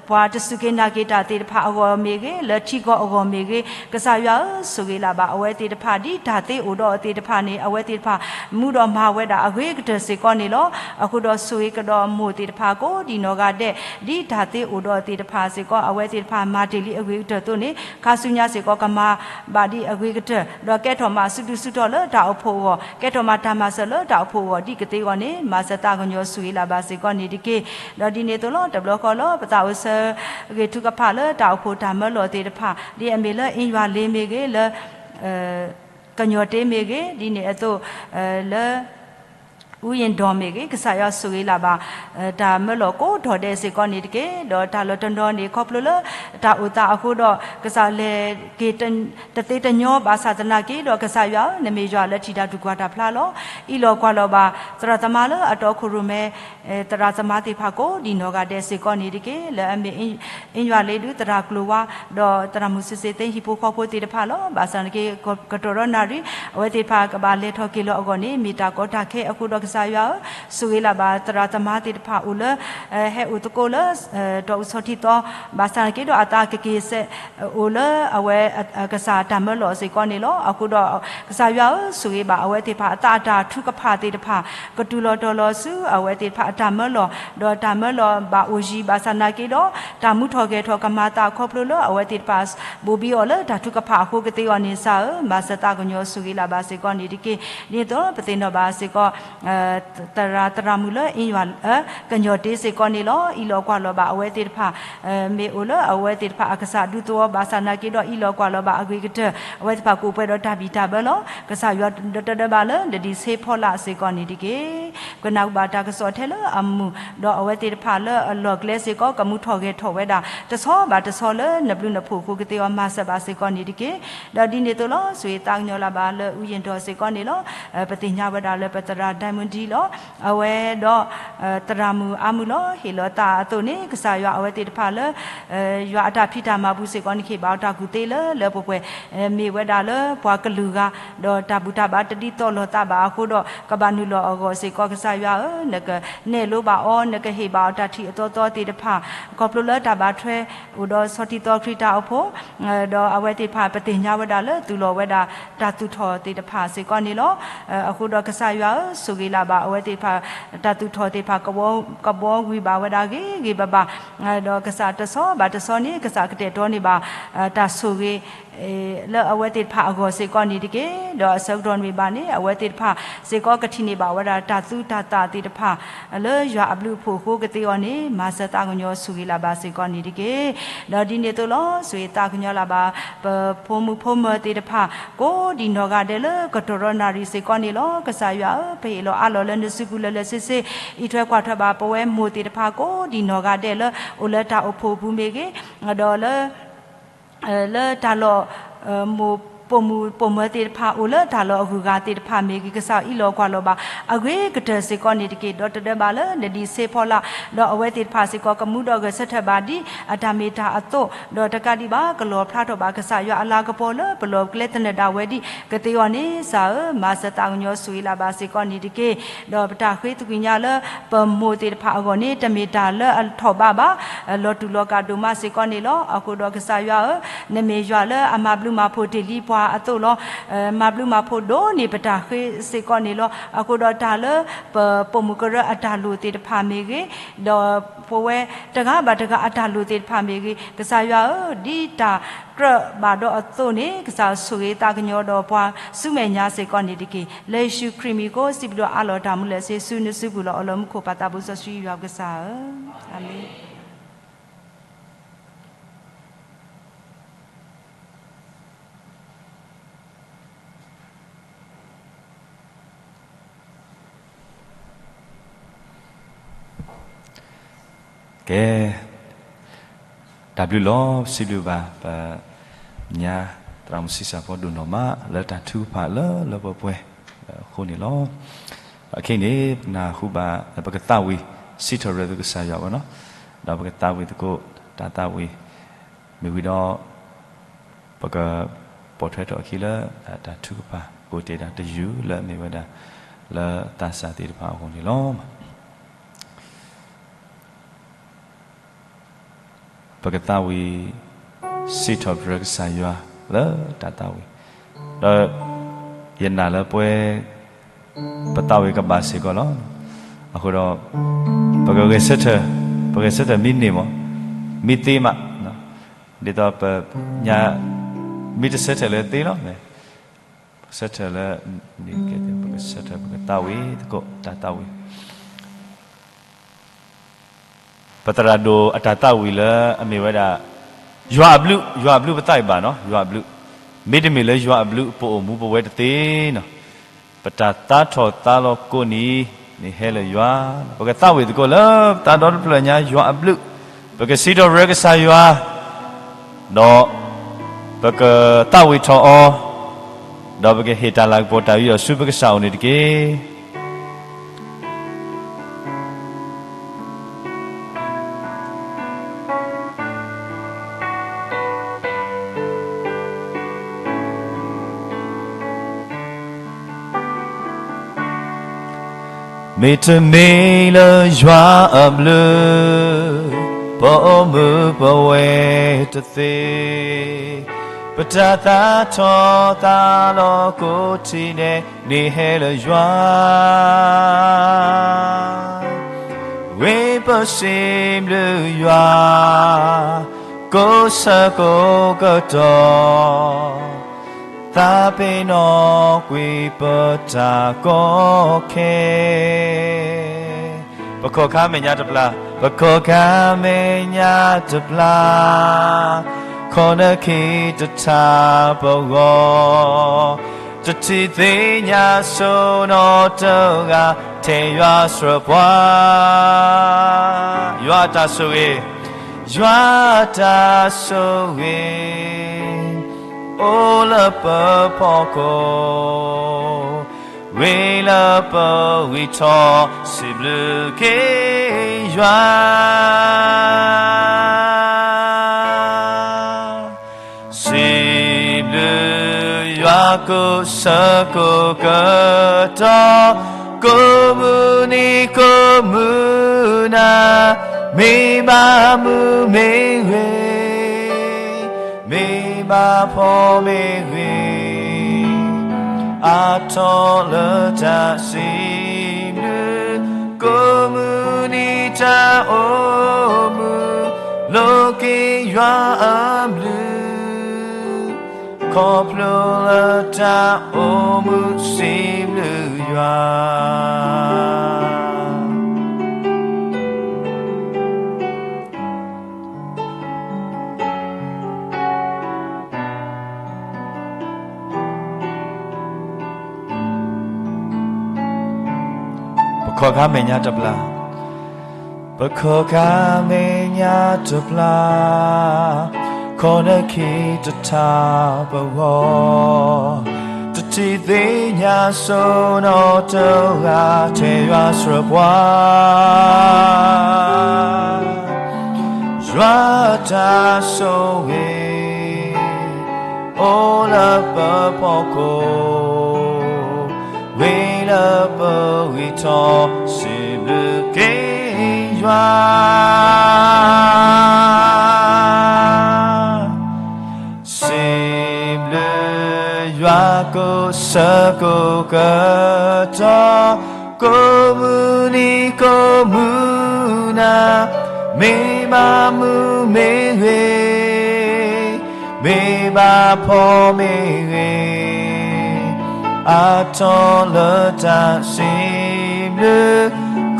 ပှၤတစူၢ်က့ၤနာ်က့ၤတၢ်သ့ၣ်တဖၣ်အဂီၢ်မ့ၢ်ဂ့ၤ, လၢထံကီၢ်အဂီၢ်မ့ၢ်ဂ့ၤ, ကစၢ်ယွၤဧၢ, ဆိၣ်ဂ့ၤလၢ်ဘၣ်အဝဲသ့ၣ်တဖၣ် ဒ်တၢ်သ့အိၣ်ဒီးအသ့ၣ်တဖၣ်န့ၣ် အဝဲသ့ၣ်တဖၣ် မူဒီးမၤဝဲဒၣ်အဂ့ၤကတၢၢ်စ့ၢ်ကီးန့ၣ်လီၤ. အဃိဒီးဆိၣ်ဂ့ၤကဒီးမိၢ်သ့ၣ်တဖၣ်ကိးဒံးနီၢ်ဂၤဒဲး ဒ်တၢ်သ့အိၣ်ဒီးအသ့ၣ်တဖၣ်စ့ၢ်ကီး အဝဲသ့ၣ်တဖၣ်မၤတ့ၢ်လံအဂ့ၤကတၢၢ်အသိးန့ၣ် ခါဆူညါစ့ၢ်ကီး ကမၤဘၣ်ဒ်အဂ့ၤကတၢၢ် ဒီးကဲထီၣ်မးစုဒုၣ်စုတီၢ်လၢတၢ်အိၣ်ဖှိၣ်အဂီၢ်, ကဲထီၣ်မးတၢ်မၤစၢၤလၢတၢ်အိၣ်ဖှိၣ်အဂီၢ် ဒ်ကသ့အဂီၢ်န့ၣ် မၤစၢၤသးကညီၤဆိၣ်ဂ့ၤလၢ်ဘၣ်စ့ၢ်ကီးန့ၣ်တက့ၢ်. ဒီးဒ်န့ၣ်အသိးလီၤ. တဘျီဃီလၢပသးအိၣ်ဆၢဂ့ၤထုကဖၣ်လၢတၢ်အိၣ်ဖှိၣ်တၢ်မၢလီၤသ့ၣ်တဖၣ် ဒ်အမ့ၢ်လၢအ့ယွၤလ့မ့ၢ်ဂ့ၤ, လၢ ကညီၤတ့မ့ၢ်ဂ့ၤ, ဒ်န့ၣ်အသိး လၢ အူယ့ၣ်ဒီၣ်မ့ၢ်ဂ့ၤ, ကစၢ်ယွၤဆိၣ်ဂ့ၤလၢ်ဘၣ် တၢ်မၢလီၤကိးထီၣ်ဒဲးစ့ၢ်ကီးန့ၣ်တက့ၢ်. ဒီးတၢ်လီၢ်တနီၤန့ၣ် ခီဖျိလၢတၢ်အိၣ်သးအဃိဒီး ကစၢ်လဲၤက့ၤတသ့တညီဘၣ်ဆၣ်သနာ်က့ဒီး ကစၢ်ယွၤဧၢ, နမ့ၢ်ယွၤလၢထံၣ်တၢ်တူၢ်ကွၢ်တၢ်ဖျါလီၤ. အံးလီၤကွၢ်လီၤဘၣ် သရၣ်သမါလၢအတီခိၣ်ရိၣ်မဲ သရၣ်သမါသ့ၣ်တဖၣ်ကိးဒံးနီၢ်ဂၤဒဲးစ့ၢ်ကီးန့ၣ်တက့ၢ်. လၢအမ့ၢ်အ့ယွၤလ့ဒုး သရၣ်ကျိၤဝါ ဒီးသရၣ်မုၣ်စ့စ့သ့ ဟံၣ်ဖိဃီဖိသ့ၣ်တဖၣ်လီၤ. ဘၣ်ဆၣ်သနာ်က့ ကတီၢ်ဒီးနၣ်ရံၣ် အဝဲသ့ၣ်တဖၣ်ကဘၣ်လဲၤထီၣ်က့ၤလီၤအဂီၢ်န့ၣ် မ့ၢ်တၢ်ကီတၢ်ခဲအဃိဒီး ကစၢ်ယွၤဧၢ, ဆိၣ်ဂ့ၤလၢ်ဘၣ်သရၣ်သမါသ့ၣ်တဖၣ်အိၣ်လၢ ဟဲအိၣ်သကိးလၢ တီၢ်အူဆီထံသီ, ဘၣ်ဆၣ်နာ်က့ဒီးအသးကက့ၤစဲး အိၣ်လၢအဝဲကစၢ်တၢ်မၢလီၢ်စ့ၢ်ကီးန့ၣ်လီၤ. အဃိဒီး ကစၢ်ယွၤဧၢ, ဆိၣ်ဂ့ၤဘၣ်အဝဲသ့ၣ်တဖၣ်အသးအတၢ်ထုကဖၣ်သ့ၣ်တဖၣ် ကတူၢ်လီၤတီၤလီၤဆူအဝဲသ့ၣ်တဖၣ်အတၢ်မၢလီၢ်, ဒီးတၢ်မၢလီၢ်ဘၣ်အိၣ်ယံၤ ဘၣ်ဆၣ်နာ်က့ဒီး တၢ်မူထီၣ်ဂဲၤထီၣ်ကမၤသးခီဖျိလၢအဝဲသ့ၣ်တဖၣ် ဘိၣ်ဘံအီၤလၢတၢ်ထုကဖၣ်အဃိကသ့အီၤန့ၣ် ကစၢ်ဧၢ, မၤစၢၤသးကညီၤဆိၣ်ဂ့ၤလၢ်ဘၣ်စ့ၢ်ကီးန့ၣ်တက့ၢ်. ဒ်သိးပသ့ၣ်နီၣ်ဘၣ်စ့ၢ်ကီး သရၣ်သရၣ်မုၣ်လၢအ့ယွၤ ကညီၤတ့စ့ၢ်ကီးန့ၣ်လီၤ. အံးလီၤကွၢ်လီၤဘၣ်အဝဲသ့ၣ်တဖၣ် မ့ၢ်အိၣ်လၢအဝဲသ့ၣ်တဖၣ်အကစၢ်ဒူသဝီ ဘၣ်ဆၣ်နာ်က့ဒီး အံးလီၤကွၢ်လီၤဘၣ်အဂ့ၤကတၢၢ် အဝဲသ့ၣ်တဖၣ်ကအိၣ်ပှဲၤဒီးတၢ်ဘံၣ်တၢ်ဘၢလီၤ. ကစၢ်ယွၤဒီးတဒၢဘၣ်လၢ နဒံးဆ့ဖီလာ်စ့ၢ်ကီးန့ၣ်တက့ၢ်. ပကနၢ်ဟူဘၣ်တၢ်ကစီၣ်ထဲလၢအမုာ် ဒီးအဝဲသ့ၣ်တဖၣ်လၢအလီၢ်ကျဲစ့ၢ်ကီး ကမူထီၣ်ဂဲၤထီၣ်ဝဲဒၣ် တဆီဘၣ်တဆီလၢနဘျုးနဖှိၣ်အဃိကသ့အီၤ မၤစၢၤဘၣ်စ့ၢ်ကီးန့ၣ်တက့ၢ်. ဒီးဒ်န့ၣ်အသိးလီၤ ဆိၣ်ဂ့ၤသးကညီၤလၢ်ဘၣ်လၢအူယ့ၣ်ဒီးစ့ၢ်ကီးန့ၣ်လီၤ. ပသ့ၣ်ညါဝဲဒၣ်လၢပသရၣ် Diamond လီၤ. အဝဲဒီး သရၣ်မုၣ်အါမုၢ်လီၤ. ဟ့ၣ်လီၤသးအသိးန့ၣ် ကစၢ်ယွၤအဝဲသ့ၣ်တဖၣ်လၢ ယွၤအတၢ်ဖံးတၢ်မၤပူၤစ့ၢ်ကီးန့ၣ် ကဟ့ၣ်ဘၣ်အီၤတၢ်ကူၣ်သ့လၢလၢပှဲၤပှဲၤ မ့ၢ်ဝဲဒၣ်လၢပှၤကလုာ်ဂၤ ဒီးတၢ်ဘူၣ်တၢ်ဘါတဒ်သိးလိာ်သးဘၣ်အဃိဒီး ကဘၣ်နုာ်လီၤအဂီၢ်စ့ၢ်ကီး ကစၢ်ယွၤဧၢ, နကနဲၣ်လိဘၣ်အီၤ နကဟ့ၣ်ဘၣ်အီၤတၢ်ထံၣ်အသီသီသ့ၣ်တဖၣ် ခီဖျိလၢတၢ်ဘၣ်ထွဲအိၣ်ဒီးဆီထံသီခရံာ်တၢ်အိၣ်ဖှိၣ် ဒီးအဝဲသ့ၣ်တဖၣ် ပသ့ၣ်ညါဝဲဒၣ်လၢသူၣ်လီၤဝဲဒၣ်တၢ်သူၣ်ထီၣ်သ့ၣ်တဖၣ်စ့ၢ်ကီးန့ၣ်လီၤ. အဃိဒီးကစၢ်ယွၤဧၢ, ဆိၣ်ဂ့ၤလၢ်ဘၣ်အဝဲသ့ၣ်တဖၣ် တၢ်သူၣ်ထီၣ်သ့ၣ်တဖၣ် ကဘှီဝံၤဘၣ်ဝဲဒၣ်ဂ့ၤဂ့ၤဘၣ်ဘၣ်, ဒီးကစၢ်တဆီဘၣ်တဆီန့ၣ် ကစၢ်ကတဲာ်တီန့ၢ်ဘၣ် တၢ်ဆိၣ်ဂ့ၤ လၢအဝဲသ့ၣ်တဖၣ်အဂီၢ်စ့ၢ်ကီးန့ၣ်တက့ၢ်. ဒီးအဆၢကတီၢ်န့ၣ်ဘၣ်န့ၣ် အဝဲသ့ၣ်တဖၣ်စ့ၢ်ကီးကထံၣ်န့ၢ်ဘၣ်ဝဲဒၣ်တၢ်သူတၢ်သၣ်သ့ၣ်တဖၣ် လၢယွၤအဘျုးအဖှိၣ်အဃိကသ့အီၤန့ၣ် မၤစၢၤသးကညီၤဆိၣ်ဂ့ၤလၢ်ဘၣ်စ့ၢ်ကီးန့ၣ်တက့ၢ်. ဒီးဒ်န့ၣ်အသိးလီၤ ဆိၣ်ဂ့ၤသးကညီၤလၢ်ဘၣ် ပဖိမုၣ်ဖိမၢၤသ့ၣ်တဖၣ် ကိးဒံးနီၢ်ဂၤဒဲးလၢကတီၢ်ဒီးနၣ်ရံၣ်စ့ၢ်ကီးန့ၣ်လီၤ. ကစၢ်ယွၤဧၢ, ပဟ့ၣ်လီၤအးလီၤလၢနစုပူၤလၢာ်လၢာ်ဆ့ဆ့ အံးထွဲကွၢ်ထွဲဘၣ်ပဝဲမိၢ်သ့ၣ်တဖၣ်ကိးဒံးနီၢ်ဂၤဒဲးလၢ အိၣ်လၢတၢ်အိၣ်ဖှိၣ်အပူၤမ့ၢ်ဂ့ၤ, ဒီးလၢ လၢတၢ်လီၢ် မိၢ်ပိာ်မုၣ်ပိာ်မၢၤသ့ၣ်တဖၣ် အိၣ်လၢတၢ်လီၢ်အဂုၤအဂၤသ့ၣ်တဖၣ်မ့ၢ်ဂ့ၤ, ကစၢ်အံးလီၤကွၢ်လီၤဘၣ် အဂ့ၤကတၢၢ်စ့ၢ်ကီးန့ၣ်တက့ၢ်. ဒီးတဒၢဘၣ်လၢနဒံးဆ့ဖီလာ်, ဒီးအဝဲသ့ၣ်တဖၣ်စ့ၢ်ကီးကမူဒီးဂဲၤဆၢထၢၣ်ဘၣ်ဒ်အတၢ်မ့ၢ်တၢ်အသိး, ဒီးတကးဒံးဘၣ် ကလီၣ်ဖျါထီၣ်ဘၣ်ကစၢ်ယွၤအလၤကပီၤလၢပလီၢ်ပကျဲသနၢၣ်ဒၣ်ဝဲဒ်ကသ့အီၤန့ၣ် ကစၢ်ဧၢ, မၤစၢၤသးကညီၤဆိၣ်ဂ့ၤလၢ်ဘၣ်စ့ၢ်ကီးန့ၣ်တက့ၢ်. ဒီးပတၢ်ဃ့သကွံာ်ညါလၢပမိၢ်သ့ၣ်တဖၣ်အဂီၢ်န့ၣ် တမ့ၢ်တၢ်လၢအထီၣ်ဘးဘၣ်, လီၤတူာ်လီၤကာ်ဒိၣ်မးစ့ၢ်ကီးန့ၣ်လီၤ. အဃိဒီးကစၢ်ယွၤဧၢ, နမ့ၢ်ယွၤလၢအမၤဘျုးမၤဖှိၣ်တ့ၢ်လံပှၤအသိးလီၤ. မၤဘျုးမၤဖှိၣ်ဒိၣ်န့ၢ်ပတၢ်ဃ့စ့ၢ်ကီးန့ၣ်လီၤ. အဃိဒီးတၢ်လၢပပိာ်မုၣ်ကရၢအတၢ်လိၣ်သ့ၣ်တဖၣ်မ့ၢ်ဂ့ၤ, ဒီးပဝဲတဂၤဘၣ်တဂၤအတၢ်လိၣ်သ့ၣ်တဖၣ်မ့ၢ်ဂ့ၤ, ကစၢ်ယွၤဧၢ, ဒ်တၢ်ကြၢးဘၣ်ဒီးအသိးန့ၣ် ကစၢ်ဆိၣ်ဂ့ၤသးကညီၤဒီးပှၤဆူမဲာ်ညါစ့ၢ်ကီးန့ၣ်တက့ၢ်. လၢယ့ၣ်ၡူးခရံာ်မံၤအဃိ စံးဘျုးအးလီၤတၢ်မူလၢာ်ဆ့ဆ့ဆူနစုပူၤလီၤ. အီၤလၢမူခိၣ်ပၢ်သးဘိစီဆှံယွၤပကစၢ်ဧၢ, အၤမ့ၣ်. ကဲ, တၢ်ဘျုးလီၤ. စံးဘျုးဘၣ် ပညါ သရၣ်မုၣ်ဆံးစၢ်ဖိဒိၣ်နီၢ်မး လၢတၢ်ထုကဖၣ်လၢလၢပှဲၤပှဲၤအဃိန့ၣ်လီၤ. အခဲအံၤန့ၣ် ပနၢ်ဟူဘၣ် ပကသးဝံၣ် စံးထီၣ်ပတြၢၤသုကစၢ်ယွၤဝဲနီၤ, ဒီးပကသးဝံၣ်သကိး တၢ်သးဝံၣ် မ့ၢ်ဝံၤဒီး ပကပိာ်ထွဲထီၣ်အခံလၢ တၢ်ထုကဖၣ် ကိးတ့ၢ်တၢ်တယုၢ်လၢအမ့ၢ်ဝဲဒၣ် လၢသးစၢ်သ့ၣ်တဖၣ်အဂီၢ်န့ၣ်လီၤ. ပကသးဝံၣ် စံးထီၣ်ပတြၢၤကစၢ်ယွၤလၢတၢ်သးဝံၣ်, ဒီးယနာ်လၢပဝဲ ပသးဝံၣ်ကဘၣ်စ့ၢ်ကီးလီၤ. အဃိဒီး ပကဂဲၤဆၢထၢၣ်, ပဂဲၤဆၢထၢၣ်မ့ၢ်န့ၢ်မး, မ့ၢ်သ့မး, ဒ်သိးပညါ မ့ၢ်တဆၢထၢၣ်လၢသ့လီၤ. ဆၢထၢၣ်လၢ ပကဆၢထၢၣ် ပကသးဝံၣ်သကိးတၢ်သးဝံၣ် ပသရၣ်ဒိၣ်အတၢ်သးဝံၣ်လၢအမ့ၢ်ဝဲဒၣ် ယွၤအဘျုး, ယွၤအဘျုးပသးဝံၣ်ဘၣ်နီၤ, ယွၤအဘျုး, မ့တမ့ၢ်လၢယွၤအဘျုး ပအိၣ်မူပဝဲတသ့နီၤ, ပတၢ်သးထီၣ်သးလီၤကိးနံၤန့ၣ်ဟဲလၢယွၤ, ပကသးဝံၣ်သကိးလၢပသးဒီတဖျၢၣ်ညါယွၤအဘျုး, ပကစံးထီၣ်ပတြၢၤကစၢ်ယွၤ ဒီးပကသးဝံၣ်ထီၣ်အီၤ, ဒီးပကဟ့ၣ်တၢ်လၤကပီၤတၢ်ယူးယီၣ်ဆူပကစၢ်အအိၣ်န့ၣ်တက့ၢ်. မ့တမ့ၢ်လၢယွၤအဘျုး, ပအိၣ်မူပဝဲတသ့, ပတၢ်သးထီၣ်သးလီၤကိးထံၣ်ဒဲး န့ၣ်ဟဲလၢယွၤ, ဝံပစံးဘျုးယွၤ, ကိးဆၢကိးကတီၢ် သးပ့ၤနီၣ်ကွံာ်ပတၢ်ကီခဲ, ပခီၣ်ခါမဲာ်ညါတပျၢ်, ပခီၣ်ခါမဲာ်ညါတပျၢ်, ခီၣ်နၢခံတထးပဂီၢ်, တထံၣ်သ့ၣ်ညါစိနီတဂၤ ထဲယွၤစၢပှၤ, ယွၤအတၢ်ဆိၣ်ဂ့ၤ, ယွၤအတၢ်ဆိၣ်ဂ့ၤ အိၣ်လၢပဖီခိၣ်, ဝံလၢပဂံၢ်ထီၣ် စံးဘျုးက့ၤယွၤ, စံးဘျုးယွၤကိးဆၢကိးကတီၢ်, ကိးမုၢ်နံၤကိးမုၢ်နၤ, မ့ၢ်ဘၣ်မုာ်မ့ၢ်ဂ့ၤ, မ့ၢ်ဘၣ်ဖှီၣ်မ့ၢ်ဂ့ၤ, အါထီၣ်လၢတၢ်စံးဘျုး, ကိးမုၢ်နံၤတၢ်အိၣ်မူ, လိးက့ၤယွၤအဘျုး, ခီဖျိလၢတၢ်အိၣ်မူစံးဘျုးယွၤ. ပခီၣ်ခါမဲာ်ညါတပျၢ်, ပခီၣ်ခါမဲာ်ညါတပျၢ်, ခီၣ်နၢခံတထးပဂီၢ်, တထံၣ်သ့ၣ်ညါစိနီတဂၤ ထဲယွၤစၢပှၤ, ယွၤအတၢ်ဆိၣ်ဂ့ၤ အိၣ်လၢပဖီခိၣ်, ဝံလၢပဂံၢ်ထီၣ် စံးဘျုးက့ၤယွၤ, စံးဘျုးယွၤကိးဆၢကိးကတီၢ်, ကိးမုၢ်နံၤကိးမုၢ်နၤ, မ့ၢ်ဘၣ်မုာ်မ့ၢ်ဂ့ၤ, မ့ၢ်ဘၣ်ဖှီၣ်မ့ၢ်ဂ့ၤ, အါထီၣ်လၢတၢ်စံးဘျုး,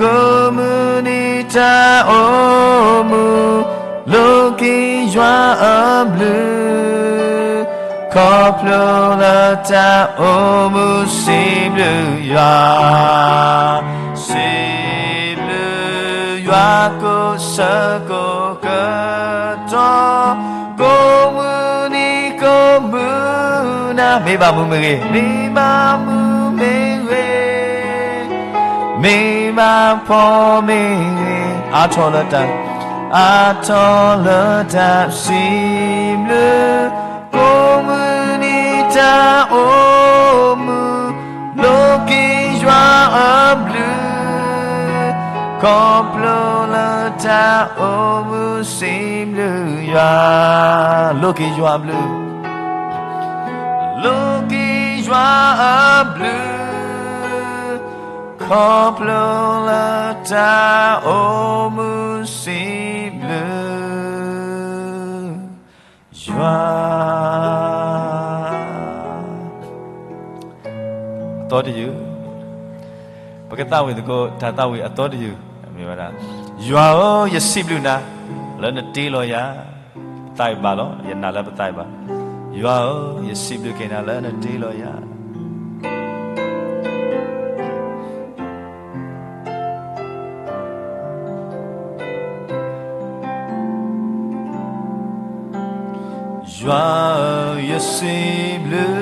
ကိးမုၢ်နံၤတၢ်အိၣ်မူ, လိးက့ၤယွၤအဘျုး, ခီဖျိလၢတၢ်အိၣ်မူစံးဘျုးယွၤ, စံးဘျုးယွၤကိးဆၢကိးကတီၢ်, ကိးမုၢ်နံၤကိးမုၢ်နၤ, မ့ၢ်ဘၣ်မုာ်မ့ၢ်ဂ့ၤ, မ့ၢ်ဘၣ်မုာ်မ့ၢ်ဂ့ၤ, မ့ၢ်ဘၣ်ဖှီၣ်မ့ၢ်ဂ့ၤ, အါထီၣ်လၢတၢ်, အါထီၣ်လၢတၢ်စံးဘျုး, ကိးမုၢ်နံၤတၢ်အိၣ်မူ, လိးက့ၤယွၤအဘျုး, ခီဖျိလၢတၢ်အိၣ်မူစံးဘျုးယွၤ, လိးက့ၤယွၤအဘျုး, လိးက့ၤယွၤအဘျုး, ခီဖျိလၢတၢ်အိၣ်မူစံးဘျုးယွၤ. အသီတယုၢ်, ပကသးဝံၣ်သကိး တၢ်သးဝံၣ်အသီတယုၢ်, မ့ၢ်ဝဲဒၣ်, ယွၤဧၢ, ယစံးဘျုးနၤ လၢနတ့လီၤယၤ, ပသးဝံၣ်ဘၣ်လီၤ, ယနာ်လၢပသးဝံၣ်ဘၣ်, ယွၤဧၢ, ယစံးဘျုးက့ၤနၤလၢနတ့လီၤယၤ. ယွၤဧၢ, ယစံးဘျုး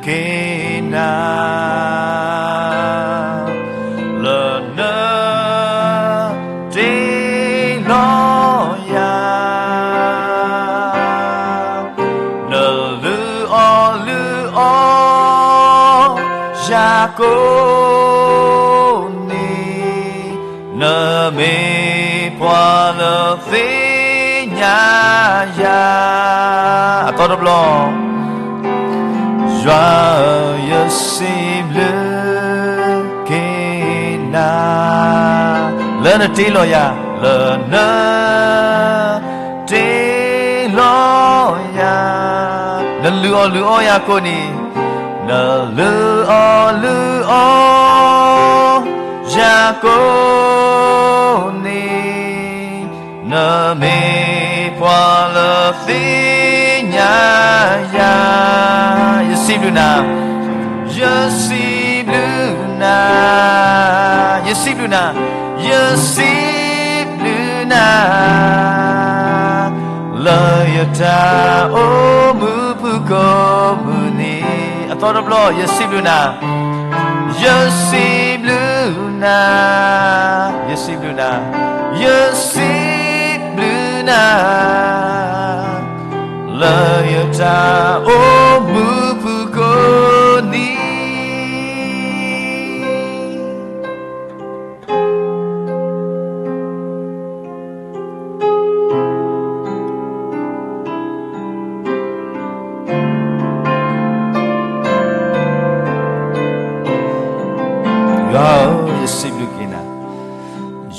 က့ၤနၤ, လၢနတ့လီၤယၤ, နလုၢ်အီၣ်လုၢ်အီယၤကိး မ့ၢ်ပှၤလၢသ့ၣ်ညါယၤ, အသီတဘျီ, ယွၤဧၢ, ယစံးဘျုးက့ၤနၤ, လၢနတ့လီၤယၤ, လၢနတ့လီၤယၤ, နလုၢ်အီၣ်လုၢ်အီယၤကိးနံၤ, နလုၢ်အီၣ်လုၢ်အီယၤကိးနံၤ, နမ့ၢ်ပှၤလၢသ့ၣ်ညါယၤ, ယစံးဘျုးနၤ, ယစံးဘျုးနၤ, ယစံးဘျုးနၤ, ယစံးဘျုးနၤ, လၢယတၢ်အိၣ်မူပူၤကိးမုၢ်နံၤ, အသီတဘျီ, ယစံးဘျုးနၤ, ယစံးဘျုးနၤ, ယစံးဘျုးနၤ, ယစံးဘျုးနၤ, လၢယတၢ်အိၣ်မူပူၤကိးနံၤ, ယွၤဧၢ, ယစံးဘျုးက့ၤနၤ,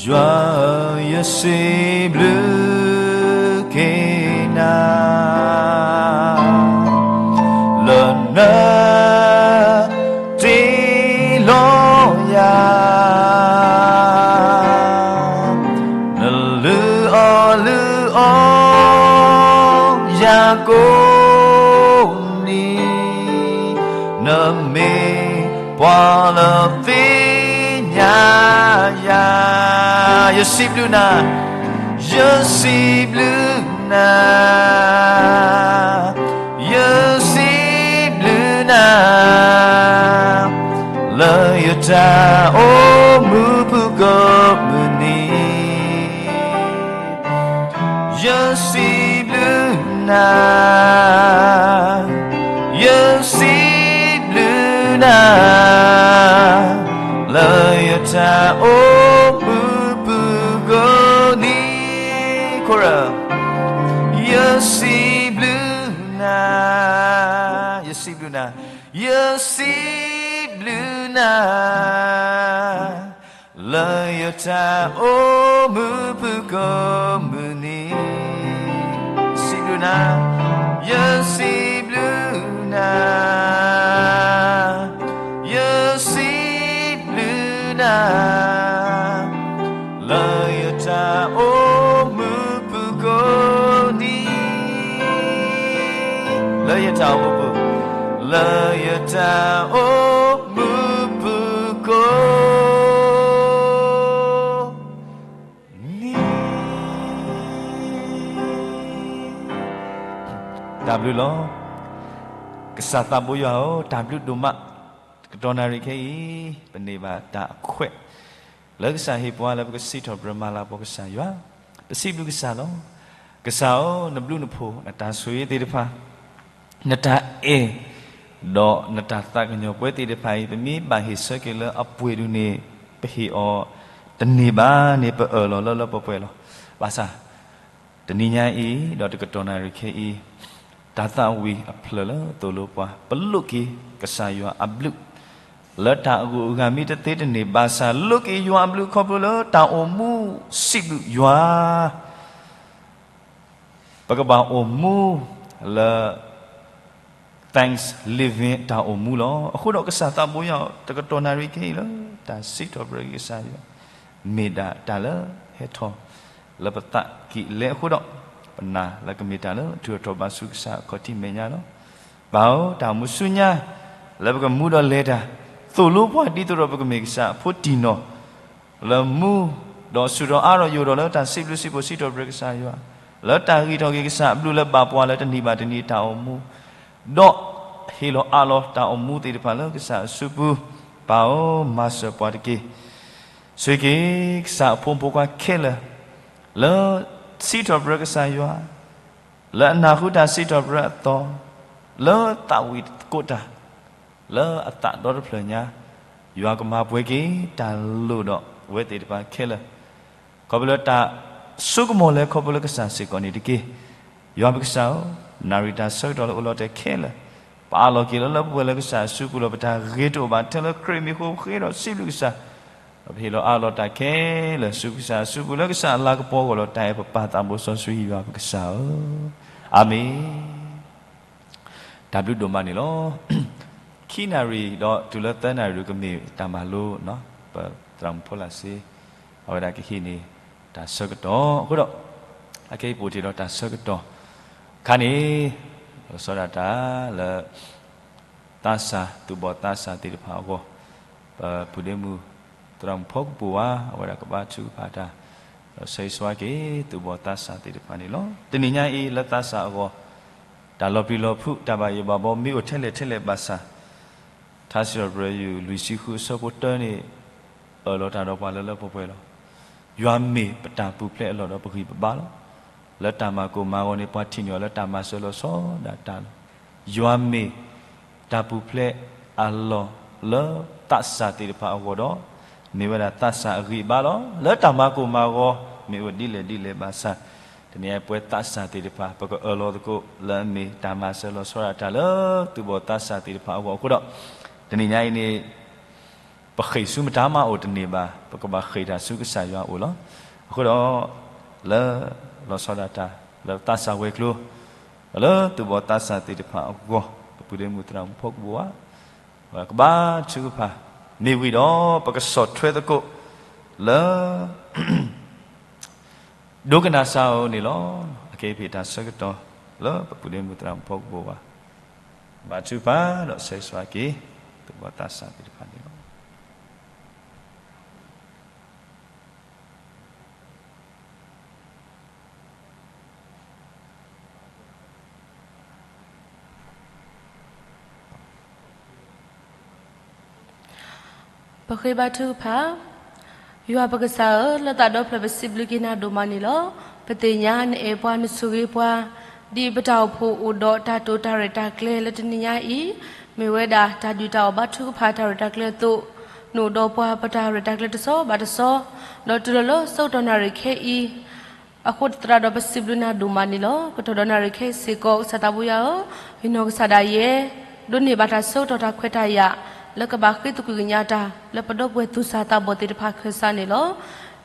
ယွၤဧၢ, ယစံးဘျုးက့ၤနၤ, လၢနတ့လီၤယၤ, နလုၢ်အီၣ်လုၢ်အီယၤကိးနံၤ, နမ့ၢ်ပှၤလၢသ့ၣ်ညါယၤ, ယစံးဘျုးနၤ, ယစံးဘျုးနၤ, ယစံးဘျုးနၤ, လၢယတၢ်အိၣ်မူပူၤကိးမုၢ်နံၤ, ယစံးဘျုးနၤ, ယစံးဘျုးနၤ, လၢယတၢ်အိၣ်မူပူၤကိးနံၤ, ခိၣ်ရၢ, ယစံးဘျုးနၤ, ယစံးဘျုးနၤ, ယစံးဘျုးနၤ, လၢယတၢ်အိၣ်မူပူၤကိးမုၢ်နံၤ, စံးဘျုးနၤ, ယစံးဘျုးနၤ, ယစံးဘျုးနၤ, လၢယတၢ်အိၣ်မူပူၤကိးနံၤ, လၢယတၢ်အိၣ်မူပူၤ, လၢယတၢ်အိၣ်မူပူၤကိးနံၤ, တၢ်ဘျုးလီၤ. ကစၢ်သးဘိယွၤဧၢ, တၢ်ဘျုးဒိၣ်မး, တကတီၢ်နၣ်ရံၣ်ခဲအံၤ, ပန့ၢ်ဘၣ်တၢ်အခွဲး လၢကစၢ်ဟ့ၣ်ပှၤလၢပကစံးထီၣ်ပတြၢၤမၤလၤကပီၤကစၢ်ယွၤ, ပစံးဘျုးကစၢ်လီၤ. ကစၢ်ဧၢ, နဘျုးနဖှိၣ် နတၢ်ဆိၣ်ဂ့ၤသ့ၣ်တဖၣ်, နတၢ်အဲၣ်, ဒီးနတၢ်သးကညီၤပှဲၤသ့ၣ်တဖၣ်အံၤ ပမ့ၢ်ဘၣ်ဟ့ၣ်ဆၢက့ၤလၢအပှ့ၤဒုန့ၣ် ပဟ့ၣ်အီၤတန့ၢ်ဘၣ်န့ၣ် ပအၢၣ်လီၤလၢလၢပှဲၤပှဲၤလီၤ. ဘၣ်ဆၣ် တနံၤညါအံၤ ဒီးတကတီၢ်နၣ်ရံၣ်ခဲအံၤ, တၢ်သးဝံၣ်အဖျၢၣ်လၢသိၣ်လိပှၤ ပလိးက့ၤကစၢ်ယွၤအဘျုး လၢတၢ်အဂုၤအဂၤမ့ၢ်တသ့တန့ၢ်ဘၣ်ဆၣ် လိးက့ၤယွၤအဘျုးခီဖျိလၢတၢ်အိၣ်မူစံးဘျုးယွၤ ပကဘၣ်အိၣ်မူလၢ Thanksgiving တၢ်အိၣ်မူလီၤ. အဃိဒီးကစၢ်သးဘိယွၤ တကတီၢ်နၣ်ရံၣ်ခဲအံၤလၢ တၢ်စံးထီၣ်ပတြၢၤက့ၤကစၢ်ယွၤ မ့ၢ်ဒၣ်တၢ်လၢဟဲထီၣ်လၢပသးကံၢ်လဲအဃိဒီး ပနာ်လၢကမ့ၢ်တၢ်လၢထုးထီၣ်ဘၣ်ဆူကစၢ်အခီၣ်ထံးမဲာ်ညါလီၤ. ပၢ်ဧၢ, တၢ်အိၣ်မူဆူညါ လၢပကမူဒီးလဲၤတၢ် သိၣ်လိပှၤဒ်သိးဒီးပကမ့ၢ်ကစၢ်အဖိတံၢ်နီၢ် လၢမူ ဒီးဆူၣ်ထီၣ်အါထီၣ်ယိာ်ထီၣ်လၢတၢ်စံးဘျုးစံးဖှိၣ်စံးထီၣ်ပတြၢၤကစၢ်ယွၤ လၢတၢ်ဂံၢ်ထီၣ်က့ၤကစၢ်အဘျုးလၢဘၣ်ပှၤလၢတနံၤဘၣ်တနံၤတၢ်အိၣ်မူ ဒီးဟ့ၣ်လီၤအးလီၤတၢ်အိၣ်မူသ့ၣ်တဖၣ်လၢကစၢ်အစုပူၤ ပၢ်ဧၢ, မၤစၢၤပှၤတက့ၢ်. ဆိၣ်ဂ့ၤက့ၤကစၢ်အဖိမုၣ်ဖိခွါခဲလၢာ် လၢစံးထီၣ်ပတြၢၤကစၢ်ယွၤ လၢအနၢ်ဟူတၢ်စံးထီၣ်ပတြၢၤအသီ လၢသးဝံၣ်သကိးတၢ် လၢအသးဒီတဖျၢၣ်ညါ ယွၤကမၤပှဲၤက့ၤတၢ်လိၣ်ဒီးအဝဲသ့ၣ်တဖၣ်ခဲလၢာ် ခီဖျိလၢတၢ်ဆိကမိၣ်လၢခီဖျိလၢကစၢ်စ့ၢ်ကီးန့ၣ်တက့ၢ်. ယွၤပကစၢ်ဧၢ, နၣ်ရံၣ်တၢ်ဆၢကတီၢ်လၢအိၣ်လီၤတဲာ်ခဲလၢာ်, ပအးလီၤက့ၤလီၤလၢပှဲၤလၢကစၢ်အစုပူၤလီၤ. ပတၢ်ဂ့ၤတအိၣ်ဘၣ်ထဲလၢခရံာ်မံၤအဃိ ပဃ့ဒီးစံးဘျုးကစၢ်, ဒီးပဟ့ၣ်လီၤအးလီၤတၢ်ခဲလၢာ်ဆူကစၢ်အစုပူၤလၢကစၢ်အလၤကပီၤအဂီၢ်လီၤ. တၢ်အဲၣ်ပပၢ်သးဘိစီဆှံယွၤပကစၢ်ဧၢ, အၤမ့ၣ်. တၢ်ဘျုးဒိၣ်မးန့ၣ်လီၤ. ခံနၣ်ရံၣ်ဒီးတုၤလၢသၢနၣ်ရံၣ်ကမ့ၢ်တၢ်မၤလိ, ပသရၣ်မုၣ်ဖိလၢ်စ့ အဝဲဒၣ်ကဟံးန့ၢ်တၢ်ဆၢကတီၢ်အဃိဒီး, အခဲအံၤပအိၣ်တ့ၢ်ဒီးတၢ်ဆၢကတီၢ်ခါန့ၣ်, လီၤဆီဒၣ်တၢ်လၢ သးစၢ်သူၣ်ဘီၣ်သးစၢ်သ့ၣ်တဖၣ်အဂီၢ်, ပပုၢ်ဒ့မုၣ် သရၣ်မုၣ်ဖီကပူၤဝါ အဝဲဒၣ်ကဘါထုကဖၣ်တၢ် ဒီးဆၢဂ့ၤဆၢဝါက့ၤ သူၣ်ဘီၣ်သးစၢ်သ့ၣ်တဖၣ်န့ၣ်လီၤ. တနံၤညါအံၤလၢသးစၢ်အဂီၢ်, တၢ်လီၤပျံၤလီၤဖုး တၢ်ဘၣ်ယိၣ်ဘၣ်ဘီမ့ၢ်အိၣ်ထဲလဲၣ်ထဲလဲၣ်ဘၣ်ဆၣ်, ထါစံးထီၣ်ပတြၢၤယုၢ်လွံၢ်ဆံဃုအဆၢဖိတၢန့ၣ် အၢၣ်လီၤတၢ်ဒီးပှၤလၢလၢပှဲၤပှဲၤလီၤ. ယွၤမ့ၢ်ပတၢ်ပူၤဖျဲးအလီၢ်ဒီးပဂံၢ်ပဘါလီၤ. လၢတၢ်မၤကိၢ်မၤဂီၤန့ၣ် ပှၤထံၣ်န့ၢ်အီၤလၢတၢ်မၤစၢၤလီၤဆီဒၣ်တၢ်လီၤ. ယွၤမ့ၢ်တၢ်ပူၤဖျဲးအလီၢ်လၢသးစၢ်သ့ၣ်တဖၣ်အဂီၢ်ဒီး, မ့ၢ်ဝဲဒၣ်သးစၢ်အဂံၢ်အဘါလီၤ. လၢတၢ်မၤကိၢ်မၤဂီၤ မ့ၢ်အိၣ်ဒ်လဲၣ်ဒ်လဲၣ်ဘၣ်ဆၣ်, တနံၤညါပဝဲသးစၢ်သ့ၣ်တဖၣ် ပကအၢၣ်လီၤသကိးလၢအမ့ၢ်တၢ်မၤစၢၤလီၤဆီဒၣ်တၢ်လၢသူၣ်ဘီၣ်သးစၢ်သ့ၣ်တဖၣ်အဂီၢ်အဃိဒီး, တနံၤညါအံၤန့ၣ် ပဃ့ၢ်ဆူမတၤမးအိၣ်တန့ၢ်ဘၣ်, ပကဘၣ်ဃ့ၢ်တၢ်ဆူကစၢ်ယွၤအအိၣ်လီၤ. အဃိဒီး, လၢလီၤဆီဒၣ်တၢ် လၢသးစၢ်ဝဲၤကျိၤ, လၢသူၣ်ဘီၣ်သးစၢ်သ့ၣ်တဖၣ်အဂီၢ်, ပပုၢ်ဒ့မုၣ်သရၣ်မုၣ်ဖီကပူၤဝါ, ကဘါထုကဖၣ်, မ့ၢ်ဝံၤဒီးပကဆီၣ်ထွဲသကိးလၢ ဒိကနၣ်စၢ်ဧိၤန့ၣ်လီၤ. အခဲအံၤပဟ့ၣ်တၢ်ဆၢကတီၢ် လၢပပုၢ်ဒ့မုၣ်သရၣ်မုၣ်ဖီကပူၤဝါ, ဘါထုကဖၣ်ဒီးဆၢဂ့ၤဆၢဝါက့ၤ သူၣ်ဘီၣ်သးစၢ်သ့ၣ်တဖၣ်န့ၣ်လီၤ. ပဃ့ဘါထုကဖၣ်, ယွၤပကစၢ်ဧၢ, လၢသးဒီဖျၢၣ်ပစံးဘျုးက့ၤနၤဒိၣ်မးန့ၣ်လီၤ. ပသ့ၣ်ညါနအဲၣ်ပှၤနဆိၣ်ဂ့ၤပှၤ, ဒ်ပတၢ်အိၣ်ဖှိၣ်အိၣ်ဒီးတၢ်တိာ်တၢ်ရဲၣ်တၢ်ကျဲၤလၢတနံၤညါအံၤ, မ့ၢ်ဝဲဒၣ်တၢ်ဒုၣ်တၢ်အီၣ်ဘါထုကဖၣ်တၢ်ရဲၣ်တၢ်ကျဲၤအသိး, နအိၣ်ဒီးပှၤပတၢ်ရဲၣ်တၢ်ကျဲၤတဆီဘၣ်တဆီ, ဒီးတုၤလီၤလၢဆၢကတီၢ်နၣ်ရံၣ်ခဲအံၤ အဃိသတးဒီးပစံးဘျုးနၤဒိၣ်မးန့ၣ်လီၤ. ကတီၢ်ဒီးနၣ်ရံၣ်ခဲအံၤစ့ၢ်ကီး ကစၢ်သးဘိယွၤဧၢ, ယနီၢ်ကစၢ်ဒၣ်ယဲ ဒိးန့ၢ်ဘၣ်တၢ်ဆၢကတီၢ်တၢ်ခွဲးတၢ်ယာ် လၢကဘၣ်ဃ့သကွံၢ်ကညးတၢ် လၢပဒီပုၢ်ဝဲၢ်သူၣ်စၢ်သးဘီၣ်သ့ၣ်တဖၣ်ခၢၣ်စးန့ၣ်လီၤ.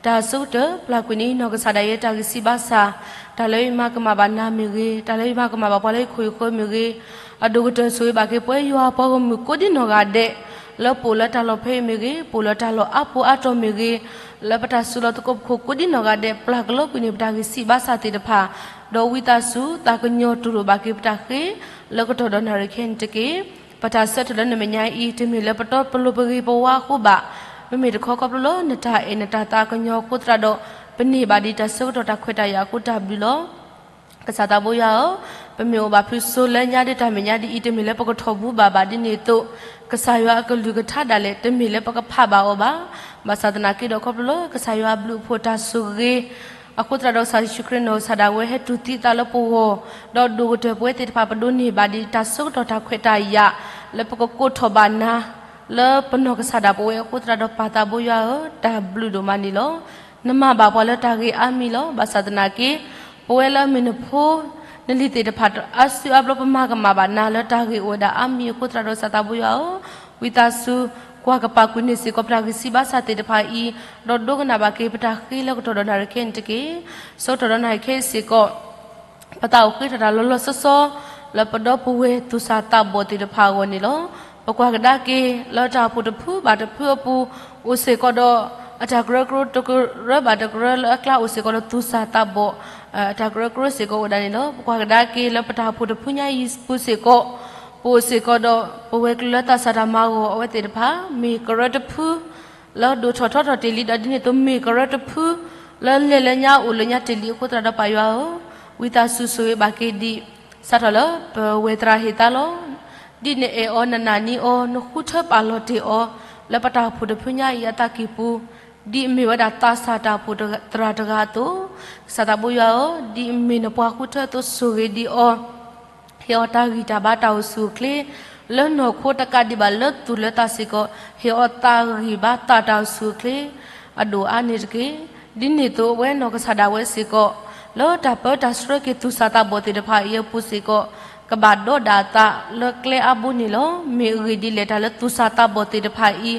တၢ်အဆိကတၢၢ် ပျၢ်ကွံာ်န့ၢ်ယနီၢ်ကစၢ်ဒၣ်ယဲတၢ်ဂံၢ်စၢ်ဘါစၢ်, တၢ်လၢယမၤကမၣ်ဘၣ်နၤမ့ၢ်ဂ့ၤ, တၢ်လၢယမၤကမၣ်ဘၣ်ပှၤလၢယခိၣ်ယဃၢၤမ့ၢ်ဂ့ၤ, အဒိၣ်ကတၢၢ်ဆိၣ်ဂ့ၤဘၣ်က့ၤပဝဲယွၤပှၤဂီၢ်မုၢ်ကိးဒံနီၢ်ဂၤဒဲး, လၢပအိၣ်လၢတၢ်လီၢ်ဖဲအံၤမ့ၢ်ဂ့ၤ, ပအိၣ်လၢတၢ်လီၢ်အါဖိအါတီၤမ့ၢ်ဂ့ၤ, လၢပတၢ်စုလီၢ်သကိးပခိၣ်ကိးဒံနီၢ်ဂၤဒဲး ပျၢ်ကလီကွံာ်န့ၢ်ပတၢ်ဂံၢ်စၢ်ဘါစၢ်သ့ၣ်တဖၣ်, ဒီးဝံသးစူၤ သးကညီၤတူၢ်လိာ်ဘၣ်က့ၤပတၢ်ဃ့ လၢကတီၢ်ဒီးနၣ်ရံၣ်ခဲအံၤန့ၣ်တက့ၢ်. ပတၢ်ဆၢထၢၣ်လၢနမဲာ်ညါအံၤ တမ့ၢ်လၢပတီပလိၤပဂ့ၤပဝါအဃိဘၣ်, မ့မ့ၢ်တခီခီဖျိလၢနတၢ်အဲၣ်နတၢ်သးကညီၤအဃိသတးဒီး ပန့ၢ်ဘၣ်ဒံးတၢ်ဆၢကတီၢ်တၢ်ခွဲးတၢ်ယာ်အဃိတၢ်ဘျုးလီၤ. ကစၢ်သးဘိယွၤဧၢ, ပမ့ၢ်အိၣ်ဘၣ်ဖုစိလၢညါဒ်တၢ်မဲာ်ညါဒ်အံၤ တမ့ၢ်လၢပကထီၣ်ဘူးဘၣ်ဘၣ်ဒ်န့ၣ်အသိး, ကစၢ်ယွၤအကလုၢ်ကထါဒၣ်လဲာ် တမ့ၢ်လၢပကဖးဘၣ်အီၤဘၣ်. ဘၣ်ဆၣ်သနာ်က့ဒီး ခီဖျိလၢကစၢ်ယွၤအဘျုးအဖှိၣ်တၢ်ဆိၣ်ဂ့ၤ အဃိသတးဒီး ကစၢ်ယ့ၣ်ၡူးခရံာ်နီၢ်ကစၢ်ဒၣ်ဝဲဟဲတူၢ်သံအသးလၢပဂီၢ်, ဒီးဒိၣ်ကတၢၢ်ပဝဲသ့ၣ်တဖၣ် ပဒိးန့ၢ်ဘၣ်ဒံးတၢ်ဆၢကတီၢ်တၢ်ခွဲးတၢ်ယာ် လၢပကကိးထီၣ်ဘၣ်နၤ လၢပနီၢ်ကစၢ်ဒၣ်ပဝဲအဃိသတးဒီး ပၢ်သးဘိယွၤဧၢ, တၢ်ဘျုးဒိၣ်မးန့ၣ်လီၤ. နမၤဘၣ်ပှၤလၢတၢ်ဂ့ၤအါမံၤလီၤ. ဘၣ်ဆၣ်သနာ်က့ ပဝဲလၢအမ့ၢ်နဖိ နလံၤသ့ၣ်တဖၣ်အါစုအါဘျီ ပမၤကမၣ်ဘၣ်နၤလၢတၢ်ဂ့ၤအိၣ်ဝဲဒၣ်အါမံၤအဃိသတးဒီး ကစၢ်သးဘိယွၤဧၢ, ဝံသးစူၤ ကွၢ်ကပာ်ကွံာ်န့ၢ်စ့ၢ်ကီးပတၢ်ဂံၢ်စၢ်ဘါစၢ်သ့ၣ်တဖၣ်အံၤ, ဒီးဒိကနၣ်ဘၣ်က့ၤပတၢ်ဃ့လၢကတီၢ်ဒီးနၣ်ရံၣ်ခဲအံၤန့ၣ်တက့ၢ်. ဆၢကတီၢ်ဒီးနၣ်ရံၣ်ခဲအံၤစ့ၢ်ကီး ပသးအိၣ်ဃ့ထီၣ်တၢ်လီၤလီၤဆီဆီ လၢပဒီပုၢ်ဝဲၢ်သူၣ်စၢ်သးဘီၣ်သ့ၣ်တဖၣ်အဂီၢ်န့ၣ်လီၤ. ပကွၢ်ကဒါက့ၤ လၢတၢ်အိၣ်ဖှိၣ်တဖုဘၣ်တဖုအပူၤ အိၣ်စ့ၢ်ကီးဒီး အတၢ်ကရၢကရိတကရၢဘၣ်တကရၢ လၢအကျါအိၣ်စ့ၢ်ကီးဒီးသူၣ်စၢ်သးဘီၣ် အတၢ်ကရၢကရိစ့ၢ်ကီးဝဲဒၣ်န့ၣ်လီၤ. ပကွၢ်ကဒါက့ၤလၢပတၢ်အိၣ်ဖှိၣ်တဖုညါအံၤပူၤစ့ၢ်ကီး ပအိၣ်စ့ၢ်ကီးဒီး ပဝဲၤကျိၤလၢသးစၢ်တၢ်မၤဂီၤအဝဲသ့ၣ်တဖၣ် မ့ၢ်ကရၢတဖု လၢဒိၣ်ထီၣ်ထီထီၣ်တ့ၢ်လံ ဒီးဒ်န့ၣ်အသိးမ့ၢ်ကရၢတဖု လၢလဲၤလၢညါအိၣ်လၢညါတ့ၢ်လံအဃိသတးဒီးပၢ်ယွၤဧၢ, ဝံသးစူၤဆိၣ်ဂ့ၤဘၣ်က့ၤဒံး စးထီၣ်လၢပဝဲၤသရၣ်ဟ့ၣ်သါလီၤ. ဒ်နအဲၣ်အီၤနနာ်န့ၢ်အီၤ နဃုထၢပာ်လီၤတ့ၢ်အီၤ လၢပတၢ်အိၣ်ဖှိၣ်တဖုညါအံၤအသးကံၢ်ပူၤ ဒ်အမ့ၢ်ဝဲဒၣ်သးစၢ်တၢ်အိၣ်ဖှိၣ်သရၣ်တဂၤအသိး, ကစၢ်သးဘိယွၤဧၢ, ဒ်အမ့ၢ်နပှၤဃုထၢအသိးဆိၣ်ဂ့ၤဒံးအီၤ ဟ့ၣ်အီၤတၢ်ဂံၢ်တၢ်ဘါတၢ်အိၣ်ဆူၣ်အိၣ်ချ့ လၢနီၢ်ခိတကးဒံးဘၣ်လၢသူၣ်လၢသးစ့ၢ်ကီး, ဟ့ၣ်အီၤသးဂံၢ်ဘါသးတၢ်အိၣ်ဆူၣ်အိၣ်ချ့ အဒိၣ်အါန့ၣ်တက့ၢ်. ဒ်န့ၣ်အသိး အဝဲနီၢ်ကစၢ်ဒၣ်ဝဲစ့ၢ်ကီး လၢတၢ်ပၢတၢ်ဆှၢက့ၤသူၣ်စၢ်သးဘီၣ်သ့ၣ်တဖၣ်အံၤအပူၤစ့ၢ်ကီး ကဘၣ်ဒီးဒၣ်အသးလၢကျဲအါဘိန့ၣ်လီၤ. မ့ၢ်အဂ့ၢ်ဒ်လဲၣ် တၢ်လၢသူၣ်စၢ်သးဘီၣ်သ့ၣ်တဖၣ်အံၤ ခီ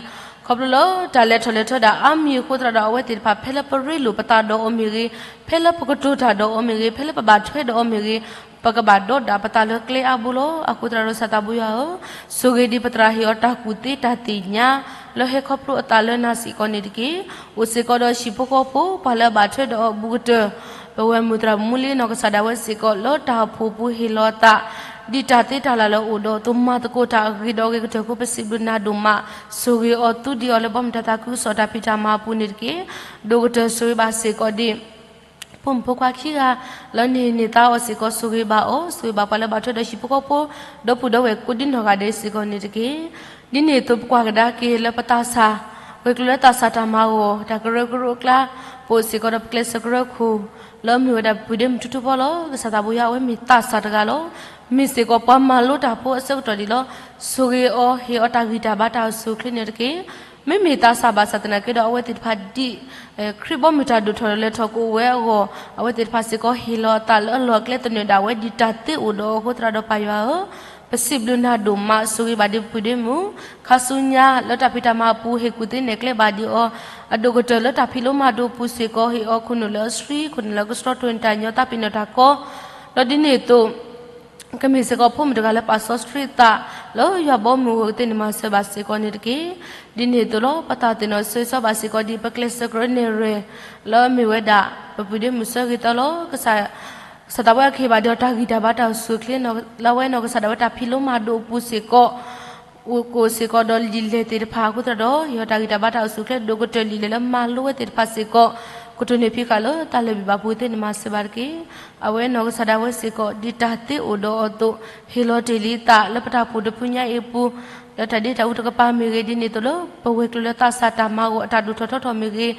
ဖျိလၢတၢ်လဲၤထီၣ်လဲၤထီဒၣ်အါမံၤအဃိသတးဒီး အဝဲသ့ၣ်တဖၣ် ဖဲလၢပရ့လိာ်ပသးဒီးအီၤမ့ၢ်ဂ့ၤ, ဖဲလၢပကတိၤတၢ်ဒီးအီၤမ့ၢ်ဂ့ၤ, ဖဲလၢပဘၣ်ထွဲဒီးအီၤမ့ၢ်ဂ့ၤ, ပကဘၣ်ဒီးဒၣ်ပသးလၢကျဲအါဘိလီၤ. အဃိသတးဒီး စၢ်သးဘိယွၤဧၢ, ဆိၣ်ဂ့ၤဒံးပသရၣ်ဟ့ၣ်အီၤတၢ်ကူၣ်သ့တၢ်သ့ၣ်ညါ လၢဟဲခီဖျိအသးလၢနၤစ့ၢ်ကီးန့ၣ်တက့ၢ်. အိၣ်စ့ၢ်ကီးဒီးဟံၣ်ဖိဃီဖိ ပှၤလၢအဘၣ်ထွဲဒီးအီၤအဘူးကတၢၢ်, ပဝဲမုၢ်သရၣ်မူလ့နီၢ်ကစၢ်ဒၣ်ဝဲစ့ၢ်ကီး လၢတၢ်အိၣ်ဖှိၣ်ပူၤဟ့ၣ်လီၤအသး ဒ်တၢ်သ့တၢ်လၢ်လၢအအိၣ်ဒီးအသိး မၤသကိးတၢ်အဂ့ၤဒီးအဂ့ၤကတၢၢ်အဃိ ပစံးဘျုးနၤဒိၣ်မး, ဆိၣ်ဂ့ၤအီၤသူဒံးအီၤလၢဘီမုၢ်တၢ်သးခုကစီၣ်တၢ်ဖံးတၢ်မၤအပူၤန့ၣ်တက့ၢ်. ဒိၣ်ကတၢၢ်ဆိၣ်ဂ့ၤဘၣ်စ့ၢ်ကီးဒံး ဖိမုၣ်ဖိခွါခံဂၤ လၢန့ၢ်န့ၢ်သါအီၤစ့ၢ်ကီး ဆိၣ်ဂ့ၤဘၣ်အီၤ, ဆိၣ်ဂ့ၤဘၣ်ပှၤလၢဘၣ်ထွဲဒီးဟံၣ်ဖိဃီဖိ ဒီပုၢ်ဒီဝဲၢ်ကိးဒံနီၢ်ဂၤဒဲးစ့ၢ်ကီးန့ၣ်တက့ၢ်. ဒ်န့ၣ်အသိး ပကွၢ်ကဒါက့ၤလၢပသးစၢ်, ဝဲၤကျိၤလၢသးစၢ်တၢ်မၤဂီၤ တၢ်ကရၢကရိအကျါ ပအိၣ်စ့ၢ်ကီးဒီးပကျဲးစၢးကရၢခိၣ် လၢအမ့ၢ်ဝဲဒၣ်ပပုၢ်ဒ့မုၣ်ထူထူဖီလီၤ. ကစၢ်သးဘိယွၤ အဝဲမ့ၢ်သးစၢ်တဂၤလီၤ. မ့ၢ်စ့ၢ်ကီးပှၤမၤလိတၢ်ဖိအဆၢကတီၢ်ဒံးလီၤ. ဆိၣ်ဂ့ၤအီၤ ဟ့ၣ်အီၤတၢ်ဂံၢ်တၢ်ဘါတၢ်အိၣ်ဆူၣ်အိၣ်ချ့န့ၣ်တက့ၢ်. မ့မ့ၢ်သးစၢ်ဘၣ်ဆၣ်သနာ်က့ဒီး အဝဲသ့ၣ်တဖၣ်ဒ် ခရံာ်ဘီမုၢ်တၢ်ဒိၣ်ထီၣ်လဲၤထီၣ်ကအိၣ်ဝဲအဂီၢ် အဝဲသ့ၣ်တဖၣ်စ့ၢ်ကီးဟ့ၣ်လီၤအသးလၢအလီၢ်အကျဲသနၢၣ်ဒၣ်ဝဲ ဒ်တၢ်သ့အိၣ်ဒီးအဃိသတးဒီးပၢ်ယွၤဧၢ, ပစံးဘျုးနၤဒိၣ်မး, ဆိၣ်ဂ့ၤဘၣ်ဒံးပပုၢ်ဒ့မုၣ် ခါဆူညါလၢတၢ်ဖံးတၢ်မၤအပူၤ ဟ့ၣ်ကူၣ်သ့နဲၣ်ကျဲဘၣ်ဒံးအီၤ, အဒိၣ်ကတၢၢ်လၢတၢ်ဖံးလိမၤဒိးအပူၤစ့ၢ်ကီး ဟ့ၣ်အီၤခိၣ်နူာ်လၢအဆှံ ခိၣ်နူာ်လၢကဆှီ တိၢ်န့ၢ်တၢ်ညီ သးပ့ၤနီၣ်တၢ်ကီ ဒီးဒ်န့ၣ်အသိး ကမ့ၢ်စ့ၢ်ကီးဖိမုၣ်တဂၤလၢပာ်စီဆှံအသး လၢယွၤဘီမုၢ်အဂီၢ်ကသ့န့ၣ် မၤစၢၤဘၣ်စ့ၢ်ကီးန့ၣ်တက့ၢ်. ဒ်န့ၣ်အသိးလီၤ ပသးသ့ၣ်နီၣ်ဆၢဂ့ၤဆၢဝါဘၣ်စ့ၢ်ကီးဒ်ပကျဲးစၢးကရၢနဲၣ်ရွဲၣ် လၢအမ့ၢ်ဝဲဒၣ် ပပုၢ်ဒ့မုၣ်ဆၢဂ့ၤသီလီၤ. ကစၢ်သးဘိယွၤကဟ့ၣ်ဘၣ်ဒံးအီၤ တၢ်ဂံၢ်တၢ်ဘါတၢ်အိၣ်ဆူၣ်အိၣ်ချ့ လၢအဝဲနီၢ်ကစၢ်ဒၣ်ဝဲတၢ်ဖံးလိမၤဒိးအပူၤစ့ၢ်ကီး အိၣ်စ့ၢ်ကီးဒီးလံာ်လဲၢ်သ့ၣ်တဖၣ်အဃိသတးဒီး ဟ့ၣ်အီၤတၢ်ဂံၢ်တၢ်ဘါတၢ်အိၣ်ဆူၣ်အိၣ်ချ့ ဒိၣ်ကတၢၢ်လံာ်လဲၢ်လၢမၤလိဝဲသ့ၣ်တဖၣ်စ့ၢ်ကီး ကတိၢ်န့ၢ်ဖံးဃာ်လၢတၢ်လၢၢ်ဘံၣ်ဘၣ်ပူၤသ့န့ၣ် မၤစၢၤဘၣ်တက့ၢ်. အဝဲနီၢ်ကစၢ်ဒၣ်ဝဲစ့ၢ်ကီး ဒ်တၢ်သ့အိၣ်ဒီးအီၤအသိး ဟ့ၣ်လီၤတ့ၢ်လံအသးလၢပတၢ်အိၣ်ဖှိၣ်တဖုညါအံၤအပူၤ လၢတၢ်ဒ့တၢ်အူတကပၤမ့ၢ်ဂ့ၤ ဒ်န့ၣ်အသိးလၢ ပဝဲၤကျိၤလၢသးစၢ်တၢ်မၤဂီၤအတၢ်ဒိၣ်ထီၣ်ထီထီၣ်မ့ၢ်ဂ့ၤ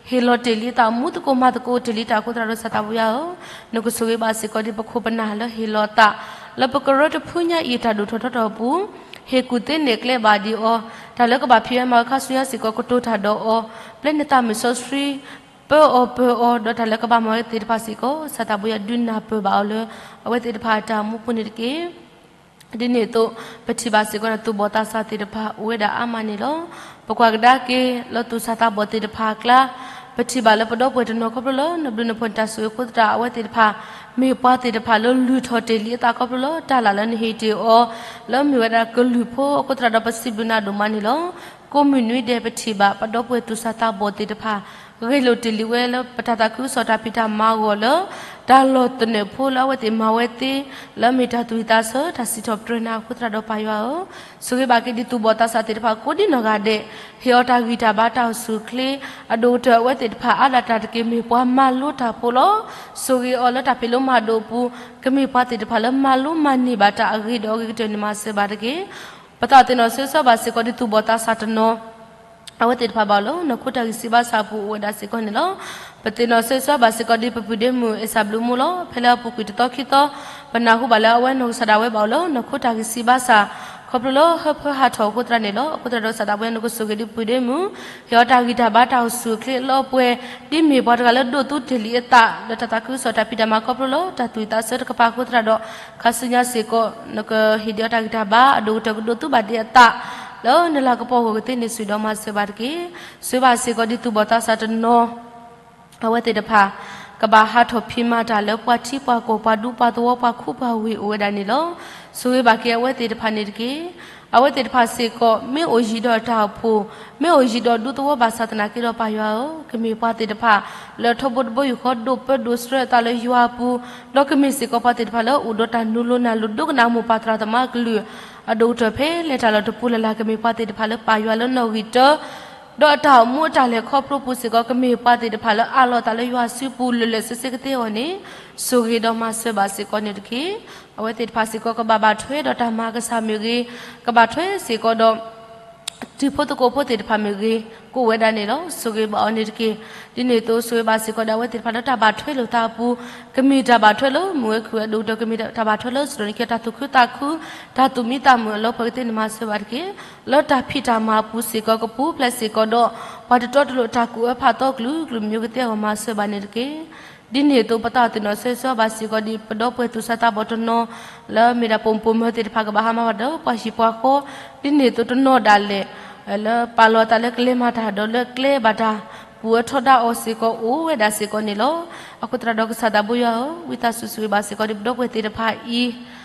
ဟ့ၣ်လီၤတ့ၢ်လံအသး မူသကိးမၤသကိးတ့ၢ်လံတၢ်အဃိသတးဒီး ကစၢ်သးဘိယွၤဧၢ, နကဆိၣ်ဂ့ၤဘၣ်စ့ၢ်ကီးဒ်ပခိၣ်ပနၢ်လၢဟ့ၣ်လီၤသး လၢပကရၢတဖုညါအံၤအတၢ်ဒိၣ်ထီၣ်ထီထီၣ်အပူၤ ဟ့ၣ်ကူၣ်သ့နဲၣ်ကျဲဘၣ်ဒံးအီၤ, တၢ်လၢကဘၣ်ဖံးဝဲမၤဝဲခါဆူညါစ့ၢ်ကီး ကတိၤတၢ်ဒီးအီၤ, ပျဲနသးမုၢ်စီဆှံ ပၢအီၤပၢအီၤ ဒီးတၢ်လၢကဘၣ်မၤဝဲသ့ၣ်တဖၣ်စ့ၢ်ကီး ကစၢ်သးဘိယွၤဒုးနၢ်ပၢၢ်ဘၣ်အီၤလၢ အဝဲသ့ၣ်တဖၣ်အတၢ်အိၣ်မူပူၤန့ၣ်တက့ၢ်. ဒ်န့ၣ်အသိး ပထံၣ်ဘၣ်စ့ၢ်ကီးန့ၣ် သူၣ်ဘီၣ်သးစၢ်သ့ၣ်တဖၣ်အိၣ်ဝဲဒၣ်အါမးန့ၣ်လီၤ. ပကွၢ်ကဒါက့ၤလၢသူၣ်စၢ်သးဘီၣ်သ့ၣ်တဖၣ်အကျါ ပထံၣ်ဘၣ်လၢပဒီပုၢ်ဝဲၢ်တနီၤခီဖျိလၢ နဘျုးနဖှိၣ်နတၢ်ဆိၣ်ဂ့ၤအဃိသတး အဝဲသ့ၣ်တဖၣ် မ့ၢ်ပှၤသ့ၣ်တဖၣ်လၢလုၢ်ထီၣ်တ့ၢ်လံအသးခီဖျိလၢတၢ်လၢ်လၢနဟ့ၣ်တ့ၢ်အီၤ လၢအမ့ၢ်ဝဲဒၣ်ကလုာ်ဖိအဃိသတးဒီး ပစံးဘျုးနၤဒိၣ်မးန့ၣ်လီၤ. ကိးမုၢ်နွံဒဲးပထံၣ်ဘၣ် ပဒီပုၢ်ဝဲၢ်သူၣ်စၢ်သးဘီၣ်သ့ၣ်တဖၣ် ဂ့ၢ်လိာ်တ့ၢ်လံဝဲလၢပတၢ်သးခုကစီၣ်တၢ်ဖံးတၢ်မၤအဂီၢ်လၢ တၢ်လီၢ်သနၢၣ်ဖိလၢအဝဲသ့ၣ်မၤဝဲသ့ လၢအမ့ၢ်တၢ်သူၣ်ဝံၣ်သးဆၢ တၢ်စံးထီၣ်ပတြၢၤနၤအဃိသတးဒီးပၢ်ယွၤဧၢ, ဆိၣ်ဂ့ၤဘၣ်က့ၤဒ်သူၣ်ဘီၣ်သးစၢ်သ့ၣ်တဖၣ်ကိးဒံနီၢ်ဂၤဒဲး, ဟ့ၣ်အီၤတၢ်ဂံၢ်တၢ်ဘါတၢ်အိၣ်ဆူၣ်အိၣ်ချ့, အဒိၣ်ကတၢၢ်အဝဲသ့ၣ်တဖၣ်အါဒၣ်တၢ်တက့ၢ် မ့ၢ်ပှၤမၤလိတၢ်ဖိလီၤ. ဆိၣ်ဂ့ၤအီၤလၢတၢ်ဖံးလိမၤဒိးအပူၤ, ကမ့ၢ်ပှၤသ့ၣ်တဖၣ်လၢမၤလိမၤန့ၢ်ဘၣ်တၢ်အဂ့ၤဒီးအဂ့ၤကတၢၢ်န့ၣ် မၤစၢၤဘၣ်တက့ၢ်. ပသးသ့ၣ်နီၣ်ဆၢဂ့ၤဆၢဝါဘၣ်စ့ၢ်ကီးဒ်သူၣ်ဘီၣ်သးစၢ်တနီၤ အဝဲသ့ၣ်တဖၣ်ဘၣ်အိၣ်လၢနီၢ်ခိတၢ်ဂံၢ်စၢ်ဘါစၢ်အပူၤအိၣ်ဝဲဒၣ်စ့ၢ်ကီးန့ၣ်လီၤ. ပသ့ၣ်နီၣ်ဆၢဂ့ၤဆၢဝါဘၣ်စ့ၢ်ကီးဒ်ပပုၢ်ဒ့မုၣ်အ့ၣ်စၢ်ဘျုးမူလီၤ. ဖဲလၢအပူၤကွံာ်တသီခံသီ ပနၢ်ဟူဘၣ်လၢအဝဲနီၢ်ကစၢ်ဒၣ်ဝဲဘၣ်အိၣ်လၢနီၢ်ခိတၢ်ဂံၢ်စၢ်ဘါစၢ် ခီဖျိလၢဟၢဖၢဟးထီၣ်အဃိသတးန့ၣ်လီၤ. အဃိသတးဒီး ကစၢ်သးဘိယွၤ နကဆိၣ်ဂ့ၤဒ်ပပုၢ်ဒ့မုၣ်, ဟ့ၣ်အီၤတၢ်ဂံၢ်တၢ်ဘါတၢ်အိၣ်ဆူၣ်အိၣ်ချ့လၢအပှဲၤ ဒ်မ့ၢ်ပှၤတဂၤလၢဒိးသူတ့ၢ်လံအသး လၢတၢ်သးခုကစီၣ်တၢ်ဖံးတၢ်မၤခီဖျိလၢတၢ်သူၣ်ဝံၣ်သးဆၢတကပၤအဃိသတးဒီး ခါဆူညါစ့ၢ်ကီး နကဟ့ၣ်ဒံးအီၤတၢ်ဂံၢ်တၢ်ဘါ အဒိၣ်ကတၢၢ်ကဒိးသူဘၣ်ဒံးအသး လၢနလၤကပီၤအဂီၢ်ကသ့န့ၣ် ဆိၣ်ဂ့ၤဒီးမၤစၢၤဘၣ်တက့ၢ်. ဆိၣ်ဂ့ၤဘၣ်စ့ၢ်ကီးဒ်သူၣ်ဘီၣ်သးစၢ်တနီၤ အဝဲသ့ၣ်တဖၣ် ကဘၣ်ဟးထီၣ်ဖံးမၤတၢ်လၢပှၤထံပှၤကီၢ် ပှၤဒူပှၤသဝီ ပှၤခိပှၤဝ့ၢ်အိၣ်ဝဲဒၣ်န့ၣ်လီၤ. ဆိၣ်ဂ့ၤဘၣ်က့ၤအဝဲသ့ၣ်တဖၣ်န့ၣ်တက့ၢ်. အဝဲသ့ၣ်တဖၣ်စ့ၢ်ကီး မ့ၢ်အိၣ်ယံၤဒီးတၢ်အိၣ်ဖှိၣ် မ့ၢ်အိၣ်ယံၤဒီးဒူသဝီဘၣ်ဆၣ်သနာ်က့ဒီး ပၢ်ယွၤဧၢ, ကမ့ၢ်ပှၤသ့ၣ်တဖၣ် လၢထီဘိတဘိယူၢ်ဃီ ဒိးပၢဒိးဆှၢအသးလၢယွၤအပူၤ, ဒီးကမ့ၢ်စ့ၢ်ကီးပှၤသ့ၣ်တဖၣ်လၢအိၣ်ဒီးတၢ်နူၤလိၤနၢ်လိၤ ဒိကနၣ်မိၢ်ပၢ်သရၣ်သမါအကလုၢ် အဒိၣ်ကတၢၢ်ဖဲလဲၤတၢ်လီၢ်တပူၤလၢ်လၢ် ကမ့ၢ်ပှၤသ့ၣ်တဖၣ်လၢပၢ်ယွၤလၢနီၣ်ဂံၢ်တၢ ဒီးအတၢ်အိၣ်မူအတၢ်လဲၤခီဖျိပူၤစ့ၢ်ကီး ကမ့ၢ်ပှၤသ့ၣ်တဖၣ်လၢအးလီၤအသးလၢယွၤစုပူၤလၢာ်လၢာ်ဆ့ဆ့ကသ့အဂီၢ်န့ၣ် ဆိၣ်ဂ့ၤဒီးမၤစၢၤဘၣ်စ့ၢ်ကီးန့ၣ်တက့ၢ်. အဝဲသ့ၣ်တဖၣ်စ့ၢ်ကီး ကဘၣ်ဘၣ်ထွဲဒီးတၢ်မၤကစၢ်မ့ၢ်ဂ့ၤ, ကဘၣ်ထွဲစ့ၢ်ကီးဒီး တံၤဖိသကိးဖိသ့ၣ်တဖၣ်မ့ၢ်ဂ့ၤ, ကိးဝဲဒၣ်န့ၣ်လီၤ. ဆိၣ်ဂ့ၤဘၣ်အီၤန့ၣ်တက့ၢ်. ဒ်န့ၣ်အသိး ဆိၣ်ဂ့ၤဘၣ်စ့ၢ်ကီးဒီးအဝဲသ့ၣ်တဖၣ်လၢတၢ်ဘၣ်ထွဲလိာ်သးအပူၤ, ကမ့ၢ်တၢ်ဘၣ်ထွဲလၢမုၢ်ဝဲခုၣ်ဝဲဒိၣ်ကတၢၢ် ကမ့ၢ်တၢ်ဘၣ်ထွဲလၢစတီၣ်န့ၣ်က့ တၢ်သူၣ်ခုသးခု, တၢ်သူၣ်မံသးမုာ်အလီၢ်ပှဲၤကသ့န့ၣ် မၤစၢၤဘၣ်တက့ၢ်. လၢတၢ်ဖံးတၢ်မၤအပူၤစ့ၢ်ကီး ကပူၤဖျဲးစ့ၢ်ကီးဒီး ပှၤတတီတလိၤတၢ်ကူၣ်အၢဖးသီ ကလုာ်ကလုာ်မံၤကသ့အဂီၢ် မၤစၢၤဘၣ်န့ၣ်တက့ၢ်. ဒ်န့ၣ်အသိး ပသးအိၣ်သ့ၣ်နီၣ်ဆၢဂ့ၤဆၢဝါဘၣ်စ့ၢ်ကီးဒ်ပဒီပုၢ်ဝဲၢ်သူၣ်စၢ်သးဘီၣ်တနီၤ လၢမ့ၢ်ဒၣ်ပိာ်မုၣ်ပိာ်မၢၤသ့ၣ်တဖၣ် ကဘၣ်ဟးမၤဘၣ်ဒီးပှၤဟံၣ်ပှၤဃီ, ဒ်န့ၣ်အသိးတနီၤဒၣ်လဲာ် လၢပာ်လီၤအသးလၢကလဲၤမၤတၢ်ဒီးလၢကျဲဘၣ်တၢ်ပူၤအၢထီဒါအီၤစ့ၢ်ကီး အိၣ်ဝဲဒၣ်စ့ၢ်ကီးန့ၣ်လီၤ. အဃိသတးဒီး ကစၢ်သးဘိယွၤဧၢ, ဝံသးစူၤဆိၣ်ဂ့ၤဘၣ်စ့ၢ်ကီးဒ်ပဒီပုၢ်ဝဲၢ်သ့ၣ်တဖၣ်အံၤ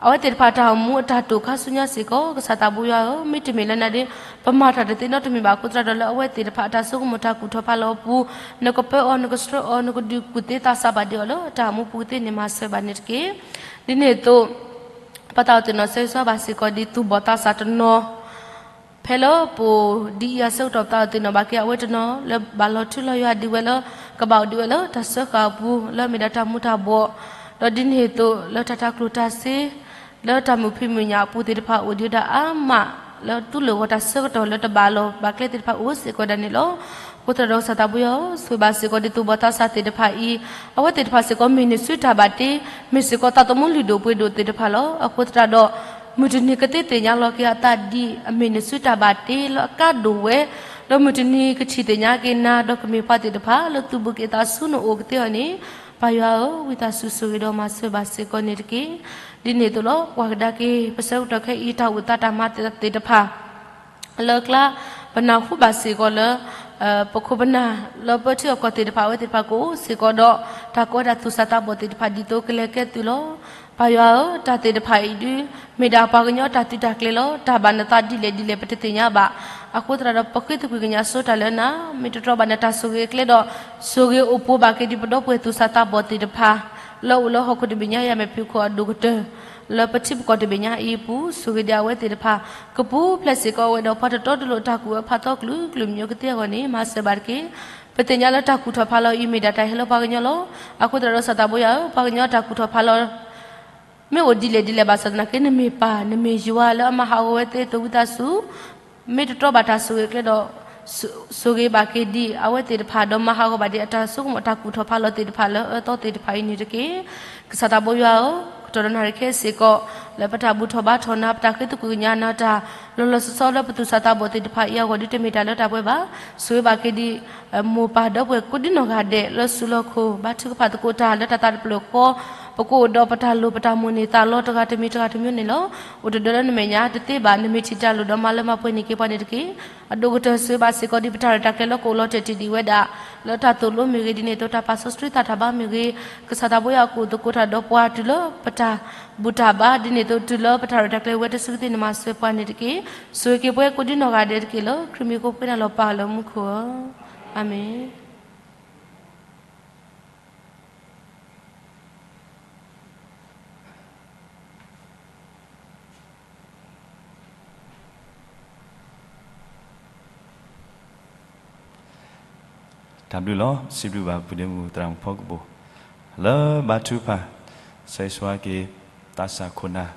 အဝဲသ့ၣ်တဖၣ်တၢ်အိၣ်မူအတၢ်တိာ်ခါဆူညါစ့ၢ်ကီး ကစၢ်သးဘိယွၤဧၢ, မ့တမ့ၢ်လၢနၤဒီး ပမၤတၢ်တသ့နီတမံၤဘၣ်အဃိသတးဒီး လၢအဝဲသ့ၣ်တဖၣ်အတၢ်ဆိကမိၣ်တၢ်ကူၣ်ထီၣ်ဖးလီၤအပူၤ နကပၢအီၤ နကဆှၢအီၤ နကဒုးကူၣ်သ့သးစၢ်ဘၣ်ဒံးအီၤလၢတၢ်အိၣ်မူပူၤကသ့န့ၣ် မၤစၢၤဘၣ်န့ၣ်တက့ၢ်. ဒ်န့ၣ်အသိး ပသးအိၣ်သ့ၣ်နီၣ်ဆၢဂ့ၤဆၢဝါဘၣ်စ့ၢ်ကီးဒ်သူၣ်ဘီၣ်သးစၢ်တနီၤ ဖဲလၢပအိၣ်ဒ်အံၤအဆၢကတီၢ် ပသးအိၣ်သ့ၣ်နီၣ်ဘၣ်က့ၤအဝဲတနီၤ လၢဘၣ်လီၤထူလီၤယွၤဒ်ဝဲလၢ ကဘၣ်အိၣ်ဒံးဝဲလၢတၢ်စၢဃာ်အပူၤ လၢမ့ၢ်ဒၣ်တၢ်မူၤတၢ်ဘှီး, ဒီးဒ်န့ၣ်အသိး လၢတၢ်တၤကျိၣ်တၤစ့ လၢတၢ်မုာ်ဖံးမုာ်ညၣ်အပူၤသ့ၣ်တဖၣ် အိၣ်ဒံးဝဲဒၣ်အါမး လၢတူၢ်လိာ်ဂီၤတၢ်ဆၢကတီၢ်လၢတဘၣ်လီၢ်ဘၣ်ကျဲသ့ၣ်တဖၣ် အိၣ်စ့ၢ်ကီးဝဲဒၣ်န့ၣ်လီၤ. အဃိသတးဒီး ကစၢ်သးဘိယွၤဧၢ, ဆိၣ်ဂ့ၤဘၣ်စ့ၢ်ကီးဒ်သူၣ်ဘီၣ်သးစၢ်သ့ၣ်တဖၣ်အံၤ, အဝဲသ့ၣ်တဖၣ်စ့ၢ်ကီး မ့ၢ်နစုတၢ်ဘၣ်တ့, မ့ၢ်စ့ၢ်ကီးသးသမူလုၢ်ဒိၣ်ပှ့ၤဒိၣ်သ့ၣ်တဖၣ်လီၤ. အဃိသတးဒီး မုၢ်တနံၤကသ့သ့ၣ်ညါလီၤက့ၤအသးဒ်အမ့ၢ် နစုတၢ်ဘၣ်တ့လၢအကါဒိၣ်ဝဲ, ဒီးမုၢ်တနံၤကထံၣ်သ့ၣ်ညါက့ၤနၤ ဒီးကမ့ၢ်ပှၤသ့ၣ်တဖၣ် လၢသူၣ်ဘုၣ်က့ၤသးဆူနအိၣ်ကသ့အီၤန့ၣ်, ပၢ်ယွၤဧၢ, ဝံသးစူၤဆိၣ်ဂ့ၤဒီးမၤစၢၤဘၣ်စ့ၢ်ကီးန့ၣ်တက့ၢ်. ဒ်န့ၣ်အသိးလီၤ. ပှၤကဒါက့ၤ ပဆၢကတီၢ်ခဲအံၤ တၢ်အိၣ်သးတၢ်မၤသ့ၣ်တဖၣ် လၢကျါ ပနၢ်ဟူဘၣ်စ့ၢ်ကီးလၢ ပခိၣ်ပနၢ် လၢပထံအကီၢ်သ့ၣ်တဖၣ် အဝဲသ့ၣ်တဖၣ်ကအိၣ်စ့ၢ်ကီးဒီး တၢ်ကိးဝဲဒၣ်သူၣ်စၢ်သးဘီၣ်သ့ၣ်တဖၣ် ဒ်သိးကလဲၤကဲသုးလီၤ. ပၢ်ယွၤဧၢ, တၢ်သ့ၣ်တဖၣ်အံၤဒုး မ့ၢ်ဒၣ်ပှၤကညီတၢ်သုးတၢ်ကျဲၤလီၤ. တၢ်ဘၣ်နသးဒ်လဲၣ်ဒ်လဲၣ် ပတသ့ၣ်ညါဘၣ်. အဃိသတးဒီး ပဃ့သကွံၢ်ကညးဆိတၢ်လၢနၤ, မ့ၢ်တတြီဘၣ်နတၢ်ဆိၣ်ဂ့ၤအကျဲဒီး ဆိၣ်ဂ့ၤအိၣ်ပိၢ်ဘၣ်က့ၤဒ်ပဒီပုၢ်ဝဲၢ်သူၣ်စၢ်သးဘီၣ်သ့ၣ်တဖၣ် လၢအိၣ်လၢဟီၣ်ခိၣ်တဘ့ၣ်ညါအံၤ အမဲာ်ဖံးခိၣ်အဒိၣ်ကတၢၢ် လၢပထံပကီၢ်တဘ့ၣ်ညါအံၤအပူၤ, ဆိၣ်ဂ့ၤဒံးအဝဲသ့ၣ်တဖၣ် ကပူၤဖျဲးစ့ၢ်ကီးဝဲဒီး ပှၤတတီတလိၤတၢ်ကူၣ်အၢဖးသီ ကလုာ်ကလုာ်မံၤကသ့အဂီၢ်န့ၣ် မၤစၢၤဘၣ်တက့ၢ်. ပသ့ၣ်ညါလၢတၢ်ကူၣ်ထီၣ်ဖးလီၤအံၤ မ့ၢ်ဒၣ်တၢ်ဟဲလၢပှၤကညီလီၤ. အဃိသတးဒီး ကစၢ်သးဘိယွၤဧၢ, ပှၤကညီတၢ်ကူၣ်ထီၣ်ဖးလီၤ မ့ၢ်အိၣ်ဒ်လဲၣ်ဒ်လဲၣ်ဘၣ်ဆၣ်သနာ်က့ နမ့ၢ်ပၢ် နမ့ၢ်ယွၤလၢအမၤဟးဂီၤဝဲသ့အသိး ဝံသးစူၤ မ့ၢ်တတြီဘၣ်တၢ်ဆိၣ်ဂ့ၤအကျဲဒီး ဆိၣ်ဂ့ၤဘၣ်က့ၤဒံးအဝဲသ့ၣ်တဖၣ် ဒီးမၤဟးဂီၤဘၣ်ဒံးအတၢ်ဆိကမိၣ်တၢ်ကူၣ်ထီၣ်ဖးလီၤသ့ၣ်တဖၣ်လၢအအၢသီသ့ၣ်တဖၣ်အံၤန့ၣ်တက့ၢ်. ကစၢ်သးဘိယွၤဧၢ, ကတီၢ်ဒီးနၣ်ရံၣ်ခဲအံၤစ့ၢ်ကီး လၢပတၢ်ဘူၣ်ထီၣ်ဘါထီၣ်နၤ ပတၢ်ဃ့သကွံၢ်ကညးနၤတၢ် လီၤလီၤဆီဆီလၢပသူၣ်စၢ်သးဘီၣ်သ့ၣ်တဖၣ်အံၤအဂီၢ် ဒုးတမ့ၢ်တၢ်လၢတၢ်ပှဲၤဘၣ်. ဆိၣ်ဂ့ၤဘၣ်က့ၤဒံး မိၢ်ပၢ်ဒီပုၢ်ဝဲၢ်ကိးဒံနီၢ်ဂၤဒဲး လၢဆူၣ်လီၢ်ခိၣ် ဘါထုကဖၣ်သကိးတၢ်လၢတၢ်သးတဖျၢၣ်ဃီ, ပကအိၣ်ဒီးပတၢ်လိၣ်ပတၢ်မိၣ်န့ၢ်သးလီတဂၤတမံၤတဂၤတမံၤန့ၣ်လီၤ. အိၣ်တဒၢလၢနမဲာ်ညါတသ့ဘၣ် နမ့ၢ်ထံၣ်တၢ်လိၣ်ဒီးမၤလၢမၤပှဲၤန့ၢ်က့ၤပှၤန့ၣ်တက့ၢ်. အဒိၣ်ကတၢၢ်ဆိၣ်ဂ့ၤဘၣ်စ့ၢ်ကီးဒံး ပတၢ်ရဲၣ်တၢ်ကျဲၤလၢကအိၣ်လီၤတဲာ်တ့ၢ်ဒံးဝဲဒၣ် လၢတၢ်သိၣ်လိမ့ၢ်ဂ့ၤ ဒ်န့ၣ်အသိးတၢ်ပာ်စီဆှံသးတၢ်ဘါမ့ၢ်ဂ့ၤ, ကစၢ်သးဘိယွၤကအိၣ်သကိးတၢ်ဒီးပှၤတုၤလၢ ပတၢ်ဘူၣ်တၢ်ဘါ ဒ်န့ၣ်အသိးတုၤလၢပတၢ်ရဲၣ်တၢ်ကျဲၤဝဲတစုကသ့ၣ်န့ၣ် မၤစၢၤပှၤန့ၣ်တက့ၢ်. ဆိၣ်ဂ့ၤက့ၤပှၤကိးဒံနီၢ်ဂၤဒဲးတက့ၢ် လၢခရံာ်မံၤအဃိပဃ့နၤလီၤပၢ်လၢမူခိၣ်ဧၢ, အၤမ့ၣ်. တၢ်ဘျုးလီၤ. စံးဘျုးဘၣ်ပုၢ်ဒ့မုၣ်သရၣ်မုၣ်ဖီကပူၤ လၢဘါထုကဖၣ် ဆၢဂ့ၤဆၢဝါက့ၤ သးစၢ်ခိၣ်နၢ်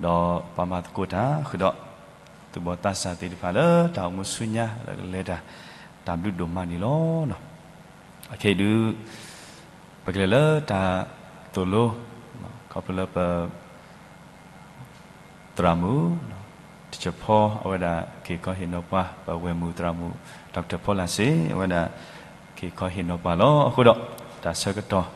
ဒီးပှၤမၤသကိးတၢ်ဃုာ်ဒီး သူၣ်ဘီၣ်သးစၢ်သ့ၣ်တဖၣ်လၢတၢ်အိၣ်မူဆူညါလၢကလဲၤတၢ် တၢ်ဘျုးဒိၣ်မးန့ၣ်လီၤ. အခဲအံၤဒုး ပကလဲၤလၢတၢ်သိၣ်လိ ခီဖျိလၢပ သရၣ်မုၣ် တစၢၢ်ဖီ အဝဲဒၣ်က့ၤခီဟ့ၣ်နီၤပှၤ ပဝဲၢ်မုၣ်သရၣ်မုၣ် Doctor ဖီလာ်စ့ အဝဲဒၣ်က့ၤခီဟ့ၣ်နီၤပှၤလီၤ. အဃိဒီး တၢ်ဆၢကတီၢ်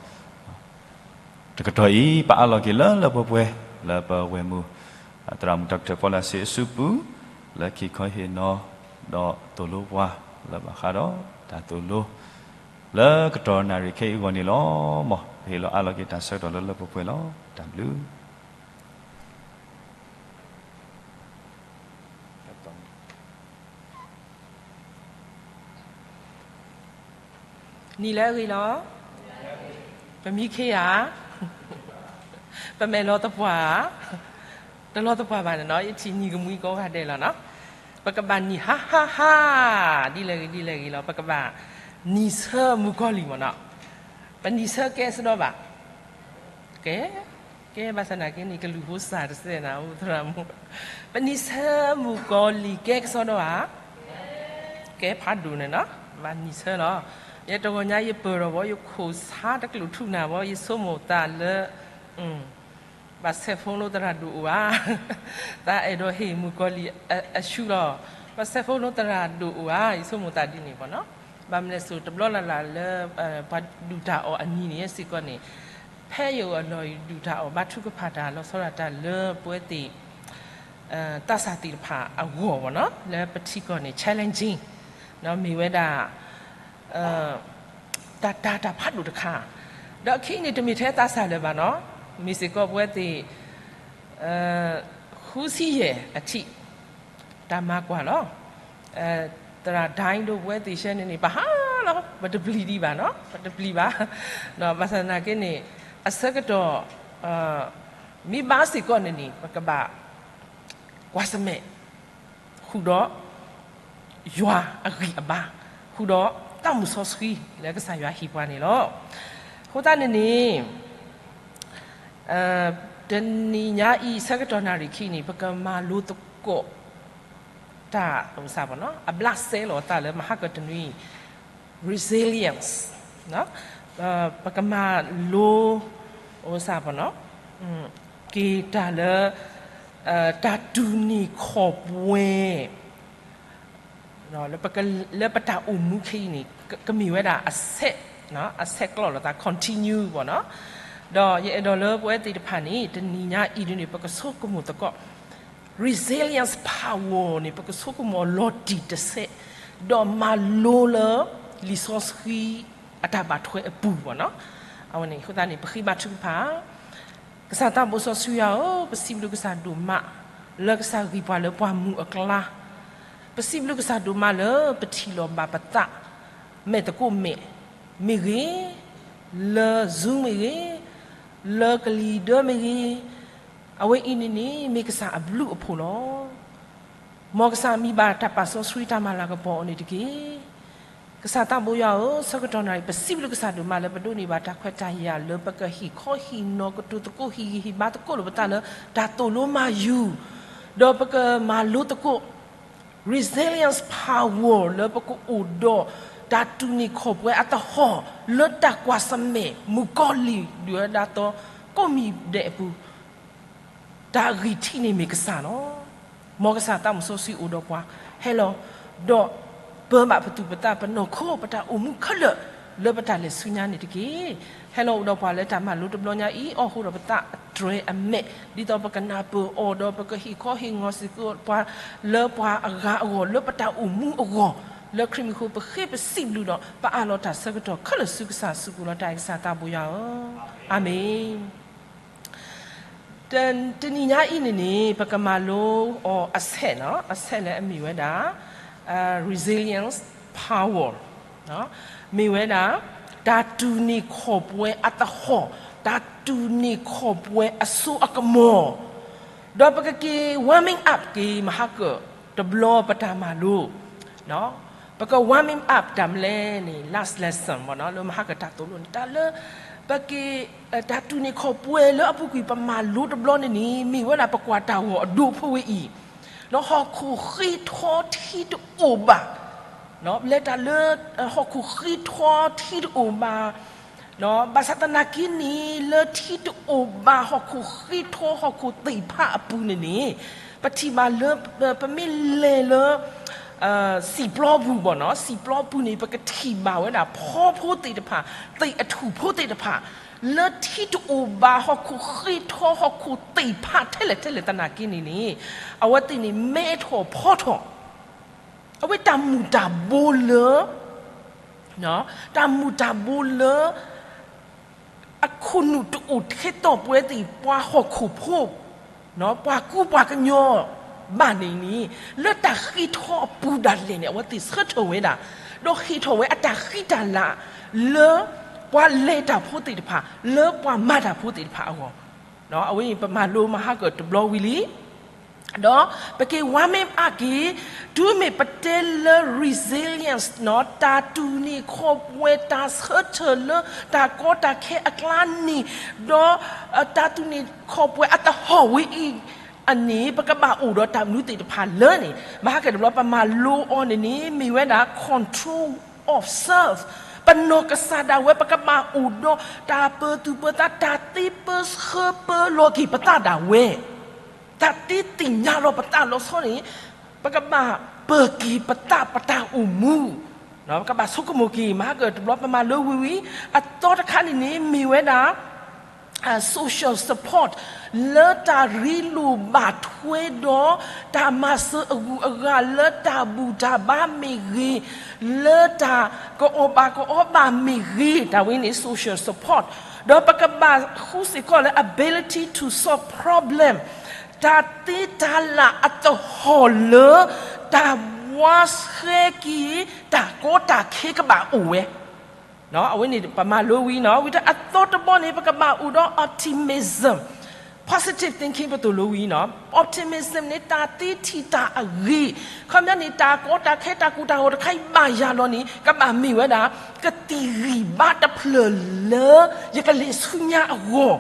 တကတီၢ်အံၤ ပအးလီၤက့ၤလၢလၢပှဲၤပှဲၤ လၢပဝဲၢ်မုၣ်သရၣ်မုၣ် Doctor ဖီလာ်စ့အစုပူၤ လၢက့ၤခီဟ့ၣ်နီၤ ဒီးသိၣ်လိပှၤ လၢဘၣ်ဃးဒီးတၢ်သိၣ်လိ လၢကတီၢ်နၣ်ရံၣ်ခဲအံၤအဂီၢ်န့ၣ်လီၤ. မ်ပဟ့ၣ်လီၤအးလီၤက့ၤတၢ်ဆၢကတီၢ်လၢလၢပှဲၤပှဲၤလီၤ. တၢ်ဘျုး နံၤလၢအဂ့ၤလီၤ. ပမံခ့ဧါ, ပမဲာ်လီၤသပှၢ်ဧါ, တလီၤသပှၢ်ဘၣ်န့ၣ်နီၤ, ယထံၣ်နံၤကမှံကိးဂၤဒဲးလီၤနီၤ. ပကဘၣ်နံၤဟါဟါဟါ, ဒ်လဲၣ်ဂ့ၤဒ်လဲၣ်ဂ့ၤလီၤ, ပကဘၣ်နံၤဆၢမုၣ်ကီၤလံၢ်မ့ၢ်နီၤ, ပနံၤဆၢကဲစ့ၢ်ကီးဘၣ်, ကဲ ကဲဘၣ်ဆၣ်သနာ်က့န့ၣ် ကလူၤဖိစၢ်တစဲးနၤ အိၣ်သရၣ်မုၣ်, ပနံၣ်ဆၢမုၣ်ကီၤလံၢ်ကဲကစီဒီဧါ, ကဲဖးဒိၣ်န့ၣ်နီၤ, ဘၣ်နံၣ်ဆၢလီၤ. ယဲတဂီၤညါယပၢၢ်ထီၣ်ဘီ ယခိၣ်ဆါတကျိာ်ထူနၤဘီ ယဆိကမိၣ်သးလၢ ဘၣ်ဆဲးဖိလိသရၣ်ဒိၣ်အိၣ်ဧါ, သးအဲၣ်ဒိးဟ့ၣ်မုၣ်ကီၤလံၢ်အဆူလီၤ. ဘၣ်ဆဲးဖိလိသရၣ်ဒိၣ်အိၣ်ဧါ ယဆိကမိၣ်သးဒ်န့ၣ်ဘီနီၤ. ဘၣ်မနုၤလဲၣ်စိၤ တဘျီလၢ်လၢ်လၢ ပှၤဒုၣ်တၢ်အီၣ်အနံၤန့ၣ်စ့ၢ်ကီးန့ၣ်, ဖဲယအိၣ်အလီၢ်ဒုၣ်တၢ်အီၣ်ဘါထုကဖၣ်တၢ်လီၤဆီဒၣ်တၢ်လၢပဝဲသ့ၣ် သးစၢ်သ့ၣ်တဖၣ်အဂီၢ်ဘီနီၤ လၢပထံကီၢ်န့ၣ် challenging မ့ၢ်ဝဲဒၣ် တၢ်တၢ်တၢ်ဖးဒိၣ်တခါ, ဒီးအခံန့ၣ်တမ့ၢ်ထဲသးစၢ်လၢၤဘၣ်နီၤ, မ့ၢ်စ့ၢ်ကီးပဝဲသ့ၣ် ဃုဆံယဲၢ်အထံး တၢ်မၤကွၢ်လီၤ. သရၣ်ဒိၣ်ဒိၣ်ပဝဲသ့ၣ်ရှဲန့ၣ်န့ၣ် ပဟါလီၤ ပတပျံၤဒံးဘၣ်နီၤ, ပတပျံၤဘၣ်. ဘၣ်ဆၣ်သနာ်က့န့ၣ် အဆၢကတီၢ် မ့ၢ်ဘၣ်စ့ၢ်ကီးန့ၣ်န့ၣ် ပကဘၣ် ကွၢ်ဆၢၣ်မဲာ် ဃုာ်ဒီး ယွၤအဂံၢ်အဘါ, ဃုာ်ဒီးတၢ်မုၢ်စီဆှံလၢကစၢ်ယွၤဟ့ၣ်ပှၤန့ၣ်လီၤ. အဃိသတးန့ၣ်န့ၣ် တနံၤညါအံၤဆၢကတီၢ်နၣ်ရံၣ်ခံန့ၣ် ပကမၤလိသကိး တၢ်အိၣ်စၢ်ဘီနီၤ အဘျးစဲလီၤသးလၢမဟါကတနွံ resilience ပကမၤလိ အိၣ်စၢ်ဘီနီၤ က့ၤတၢ်လၢ တၢ်တူၢ်န့ၢ်ခီၣ်ပှဲၤ လၢပတၢ်အိၣ်မူခဲအံၤန့ၣ် ကမ့ၢ်ဝဲဒၣ်အဆဲး အဆဲးကျိးလိာ်သး continue ဘီနီၤ. ဒီးယအဲၣ်ဒိးလၢပဝဲသ့ၣ်တဖၣ်န့ၣ် တနံၤညါအံၤဒ်န့ၣ် ပကဆိကမိၣ်သကိး resilience power န့ၣ် ပကဆိကမိၣ်အီၤလီၤတံၢ်တဆဲး, ဒီးမၤလိလၢ လံာ်စီဆှံအတၢ်ဘၣ်ထွဲအပူၤဘီနီၤ. အဝဲန့ၣ်အဃိသတးန့ၣ် ပဃ့ဘါထုကဖၣ် ကစၢ်သးဘိစီဆှံယွၤဧၢ, ပစံးဘျုးကစၢ်ဒိၣ်မး လၢကစၢ်ဂံၢ်ပှၤလၢပှၤမုၢ်အကျါ, ပစံးဘျုးကစၢ်ဒိၣ်မးလၢပထံၣ်လိာ်ဘၣ်ပသး မဲာ်သကိးမဲာ်မ့ၢ်ဂ့ၤ, လၢ Zoom မ့ၢ်ဂ့ၤ, လၢကလံၤဒၢမ့ၢ်ဂ့ၤ, အဝဲအံၤန့ၣ်န့ၣ် မ့ၢ်ကစၢ်အဘျုးအဖှိၣ်လီၤ. မ်ကစၢ်မံၤဘၣ်တၢ်ပာ်စီဆှံတၢ်မၤလၤကပီၤအီၤန့ၣ်တက့ၢ်. ကစၢ်သးဘိယွၤဧၢ, ဆၢကတီၢ်နၣ်ရံၣ် ပစံးဘျုးကစၢ်ဒိၣ်မးလၢပဒိးန့ၢ်ဘၣ်တၢ်ခွဲးတၢ်ယာ်လၢပကဟ့ၣ်ခီဟ့ၣ်နီၤ ကတိၤသကိးဟ့ၣ်ဂံၢ်ဟ့ၣ်ဘါသကိးလိာ်ပသးလၢ တၢ်သိၣ်လိမၤယူၤ, ဒီးပကမၤလိသကိး resilience power လၢပကအိၣ်ဒီးတၢ်တူၢ်န့ၢ်ခီၣ်ပှဲၤအသဟီၣ် လၢတၢ်ကွၢ်ဆၢၣ်မဲာ်မုၣ်ကီၤလံၢ်ဒုၣ်ဒါသီ ကိးမံၤဒဲးအပူၤ တၢ်ဂံၢ်ထံးန့ၣ်မ့ၢ်ကစၢ်လီၤ. မ်ကစၢ်သးမုၣ်စီဆှံအိၣ်ဒီးပှၤ, ဟဲလီၤ, ဒီးပၢဘၣ်ပသူၣ်ပသးပနီၢ်ခိ ပတၢ်အိၣ်မူခဲလၢာ် လၢပတၢ်လဲၤဆူညါန့ၣ်တက့ၢ်. ဟဲလီၤအိၣ်ဒီးပှၤလၢတၢ်မၤလိတဘျီညါအံၤ အိၣ်ဃိဒီးပသးအတြဲၤအမဲာ် ဒ်သိးပကနၢ်ပၢၢ်အီၤ ဒီးပကဟ့ၣ်ခီဟ့ၣ်နီၤစ့ၢ်ကီးပှၤ လၢပှၤအဂၤအဂီၢ် လၢပတၢ်အိၣ်မူအဂီၢ်, လၢခရံာ်မံၤအဃိ ပဃ့ပစံးဘျုးဒီး ပအးလီၤတၢ်ဆၢကတီၢ်ခဲလၢာ်ဆူကစၢ် စူၢ်က့ၤလီၤတၢ်အံၤကစၢ်သးဘိယွၤဧၢ, အၤမ့ၣ်. တနံၤညါအံၤန့ၣ်န့ၣ် ပကမၤလိအီၤအဆဲးနီၤ, အဆဲးလၢအမ့ၢ်ဝဲဒၣ် resilience power မ့ၢ်ဝဲဒၣ် တၢ်တူၢ်န့ၢ်ခီၣ်ပှဲၤအသဟီၣ်, တၢ်တူၢ်န့ၢ်ခီၣ်ပှဲၤအစိအကမီၤ, ဒီးပကက့ၤ warming up က့ၤ မဟါကၢၣ်တဘျီပတၢ်မၤလိ ပက warming up တၢ်မနုၤလဲၣ်န့ၣ် last lesson ဘီနီၤ လၢမဟါကၢၣ်တၢ်သိၣ်လိန့ၣ် တၢ်လၢ ပက့ၤ တၢ်တူၢ်န့ၢ်ခီၣ်ပှဲၤလၢအပူၤကွံာ်ပမၤလိတဘျီန့ၣ်န့ၣ် မ့ၢ်ဝဲဒၣ်ပကွၢ်တၢ်ဂီၤအဒိၣ်ဖိဝဲအံၤ, ဒီးဟီၣ်ခိၣ်ဃ့ထီထံတအိၣ်ဘၣ်, လဲၤတၢ်လၢ ဟီၣ်ခိၣ်ဃ့ထီထံတအိၣ်ဘၣ် ဘၣ်ဆၣ်သနာ်က့န့ၣ် လၢထံတအိၣ်ဘၣ်ဟီၣ်ခိၣ်ဃ့ထီဟီၣ်ခိၣ်သ့ၣ်တဖၣ်အပူၤန့ၣ်န့ၣ် ပထံၣ်ဘၣ်လၢ ပမ့ၢ်လဲၤလၢ စံာ်ပျီပူၤဘီနီၤ, စံာ်ပျီပူၤန့ၣ် ပကထံၣ်ဘၣ်ဝဲဒၣ်ဖီဖိသ့ၣ်တဖၣ်, သ့ၣ်အထူၣ်ဖိသ့ၣ်တဖၣ်, လၢထံတအိၣ်ဘၣ်ဟီၣ်ခိၣ်ဃ့ထီဟီၣ်ခိၣ်သ့ၣ်တဖၣ်ထဲလဲၣ်ထဲလဲၣ်သနာ်က့န့ၣ်န့ၣ် အဝဲသ့ၣ်န့ၣ် မဲထီၣ်ဖီထီၣ် အဝဲတၢ်မုၢ်တၢ်ဘိလၢ တၢ်မုၢ်တၢ်ဘိလၢ အခိၣ်နူာ်တအိၣ်ထဲသိးပဝဲသ့ၣ်ပှၤဟီၣ်ခိၣ်ဖိ, ပှၤကူပှၤကညီဘၣ်န့ၣ်န့ၣ် လၢတၢ်ဃ့ထီအပူၤဒၣ်လဲာ်န့ၣ် အဝဲသ့ၣ်ဆၢထၢၣ်ဝဲဒၣ်, ဒီးဟ့ၣ်ထီၣ်ဝဲအတၢ်ဃံတၢ်လၤ လၢပှၤလဲၤတၢ်ဖိသ့ၣ်တဖၣ်, လၢပှၤမၤတၢ်ဖိသ့ၣ်တဖၣ်အဂီၢ်, အဝဲအံၤပမၤလိမဟါကၢၣ်တဘျီဝံၤလံ ဒီးပက့ၤဝါမ့ၢ်အါက့ၤ, တုၤမ့ၢ်ပတဲလၢ resilience နီၤ, တၢ်တူၢ်န့ၢ်ခီၣ်ပှဲၤ တၢ်ဆၢထၢၣ်လၢတၢ်ကီတၢ်ခဲအကျါန့ၣ်, ဒီးတၢ်တူၢ်န့ၢ်ခီၣ်ပှဲၤအသဟီၣ်ဝဲအံၤန့ၣ် ပကဘၣ်အိၣ်ဒီးတၢ်မနုၤသ့ၣ်တဖၣ်လဲၣ်န့ၣ်, ဘၣ်ဟဲက့ၤတဘျီ ပမၤလိအီၤန့ၣ်န့ၣ် မ့ၢ်ဝဲဒၣ် control of self, ပနီၢ်ကစၢ်ဒၣ်ဝဲ ပကဘၣ်အိၣ်ဒီးတၢ်ပၢၤသူၣ်ပၢၤသး တၢ်သ့ပၢဆှၢပၢလီၤက့ၤပသးဒၣ်ဝဲ တၢ်သ့သ့ၣ်ညါလီၤပသးလီၤဆီန့ၣ်, ပကဘၣ်ပၢၤက့ၤပသး ပတၢ်အိၣ်မူ, ပကဘၣ်ဆိကမိၣ်က့ၤ မၤဟဲက့ၤတဘျီ ပမၤလိဝံၤဝံၤ, အသီတခါန့ၣ်န့ၣ် မ့ၢ်ဝဲဒၣ် social support လၢတၢ်ရ့လိာ်ဘၣ်ထွဲဒီး တၢ်မၤစၢၤအဂုၤအဂၤလၢတၢ်ဘူၣ်တၢ်ဘါမ့ၢ်ဂ့ၤ, လၢတၢ်ကအီၣ်ဘၣ်ကအီဘၣ်မ့ၢ်ဂ့ၤ, တၢ်ဝဲန့ၣ် social support, ဒီးပကဘၣ်ဃုစ့ၢ်ကီးလၢ ability to solve problem, တၢ်သ့တၢ်လၢ်အသဟီၣ်လၢ တၢ်ဘှါဆှဲက့ၤ တၢ်ကီတၢ်ခဲကဘၣ်အိၣ်ဝဲ အဝဲန့ၣ်ပမၤလိဝံၤနီၤ, ဝံၤတၢ်အသီတဘီန့ၣ် ပကဘၣ်အိၣ်ဒီး optimism, positive thinking ပသိၣ်လိဝံၤနီၤ, optimism န့ၣ် တၢ်သ့ထံၣ်တၢ်အဂ့ၤ, ခီပညီန့ၣ် တၢ်ကီတၢ်ခဲတၢ်ကူၣ်တၢ်ဂီၤတခါအံၤဘၣ်ယၤလီၤန့ၣ် ကဘၣ်မ့ၢ်ဝဲဒၣ် ကသံၣ်ဂံၢ်ဘါတဖျၢၣ်လၢ ယကလဲၤဆူညါအဂီၢ်,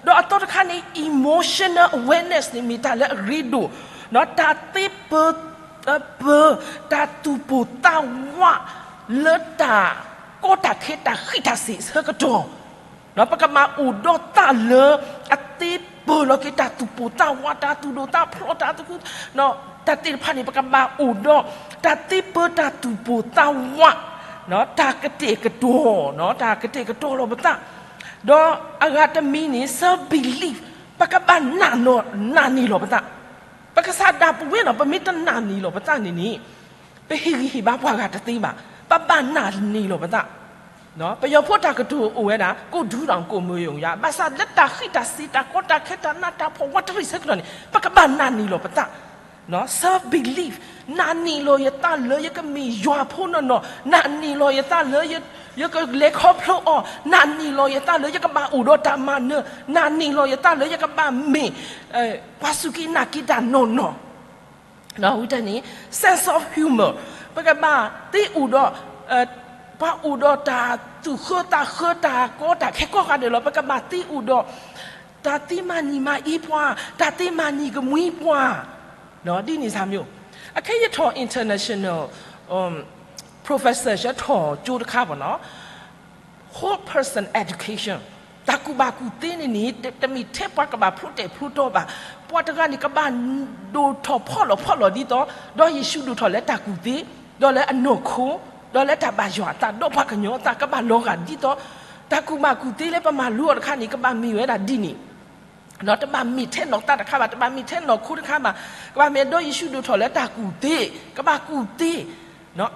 ဒီးအသီတခါန့ၣ် emotional awareness န့ၣ် မ့ၢ်တၢ်လၢအရ့ဒိၣ်, တၢ်သ့ပၢ ပၢ တၢ်သူၣ်ပိၢ်သးဝး လၢတၢ်ကီတၢ်ခဲတၢ်ဃံးတၢ်စ့ၢ်အဆၢကတီၢ်, ပကဘၣ်အိၣ်ဒီးသးလၢ အသ့ပၢလီၤက့ၤတၢ်သူၣ်ပိၢ်သးဝး တၢ်သူၣ်ဒိၣ်သးဖျိး တၢ်သူၣ်ခု တၢ်သ့ၣ်တဖၣ်န့ၣ် ပကဘၣ်အိၣ်ဒီး တၢ်သ့ပၢတၢ်သူၣ်ပိၢ်သးဝး တၢ်ကတဲာ်ကတီၤ တၢ်ကတဲာ်ကတီၤလီၤပသး, ဒီးအဂၤတမံၤန့ၣ် self belief, ပကဘၣ်နာ်နီၢ်နာ်န့ၢ်လီၤပသး, ပကစၢ်ဒၣ်ပဝဲနီၤ ပမ့ၢ်တနာ်န့ၢ်လီၤပသးန့ၣ်န့ၣ် ပဟ့ၣ်ဂံၢ်ဟ့ၣ်ဘါပှၤဂၤတသ့ဘၣ်, ပဘၣ်နာ်န့ၢ်လီၤပသး, ပယီၤဖိတၢ်ကတိၤအိၣ်ဝဲဒၣ် ကိုယ်ဒူးတောင် ကိုယ်မွေးရုံရာ, ဘၣ်ဆၣ်လၢတၢ်ဃံးတၢ်စ့ၢ် တၢ်ကီတၢ်ခဲ တၢ်နးတၢ်ဖှီၣ် ဝးတရံးဆၢကတီၢ်န့ၣ် ပကဘၣ်နာ်န့ၢ်လီၤပသး, self belief, နာ်န့ၢ်လီၤယသးလၢယကမ့ၢ်ယွၤဖိနီၢ်နီၢ်, နာ်န့ၢ်လီၤယသးလၢ ယကလဲၤခီဖျိအီၤ, နာ်န့ၢ်လီၤယသးလၢယကဘၣ်အိၣ်ဒီးတၢ်မၤနၢၤ, နာ်န့ၢ်လီၤယသးလၢယကဘၣ်မ့ၢ် ပှၤစူၢ်က့ၤနာ်က့ၤတၢ်နီၢ်နီၢ်, ဝံၤတၢ်န့ၣ် sense of humor, ပကဘၣ်သ့အိၣ်ဒီး ပှၤအိၣ်ဒီးတၢ်သူၣ်ဃၢသးဃၢ တၢ်ကီတၢ်ခဲကိးဂၤဒဲးလီၤ, ပကဘၣ်သ့အိၣ်ဒီး တၢ်သ့မၤနံၤမၤအ့ပှၤ, တၢ်သ့မၤနံၤကမှံပှၤ, ဒ်န့ၣ်စၢ်မ့ၢ်, အခဲယထီၣ် international professor ဆၢထီၣ်ကၠိတခါဘၣ်နီၤ, whole person education, တၢ်ကူၣ်ဘၣ်ကူၣ်သ့န့ၣ်န့ၣ် တမ့ၢ်ထဲပှၤကဘၣ်ဖျိတဲာ်ဖျိတီဘၣ်, ပှၤတဂၤန့ၣ် ကဘၣ်ဒိၣ်ထီၣ်ဖီၣ်လီၤဖီၣ်လီၤဒ်သိး ဒီးယ့ၣ်ၡူးဒိၣ်ထီၣ်လၢတၢ်ကူၣ်သ့, ဒီးလၢအနီၢ်ခိ, ဒီးလၢတၢ်ဘၣ်ယွၤအသး ဒီးပှၤကညီအသးကဘၣ်လီၤဂာ်ဒ်သိး တၢ်ကူၣ်ဘၣ်ကူၣ်သ့လၢပမၤလိအီၤတခါန့ၣ် ကဘၣ်မ့ၢ်ဝဲဒၣ်ဒ်န့ၣ် တဘၣ်မ့ၢ်ထဲနီၢ်သးတခါဘၣ်, တဘၣ်မ့ၢ်ထဲနီၢ်ခိတခါဘၣ်, ကဘၣ်မ့ၢ်ဒီးယ့ၣ်ၡူးဒိၣ်ထီၣ်လၢတၢ်ကူၣ်သ့, ကဘၣ်ကူၣ်သ့,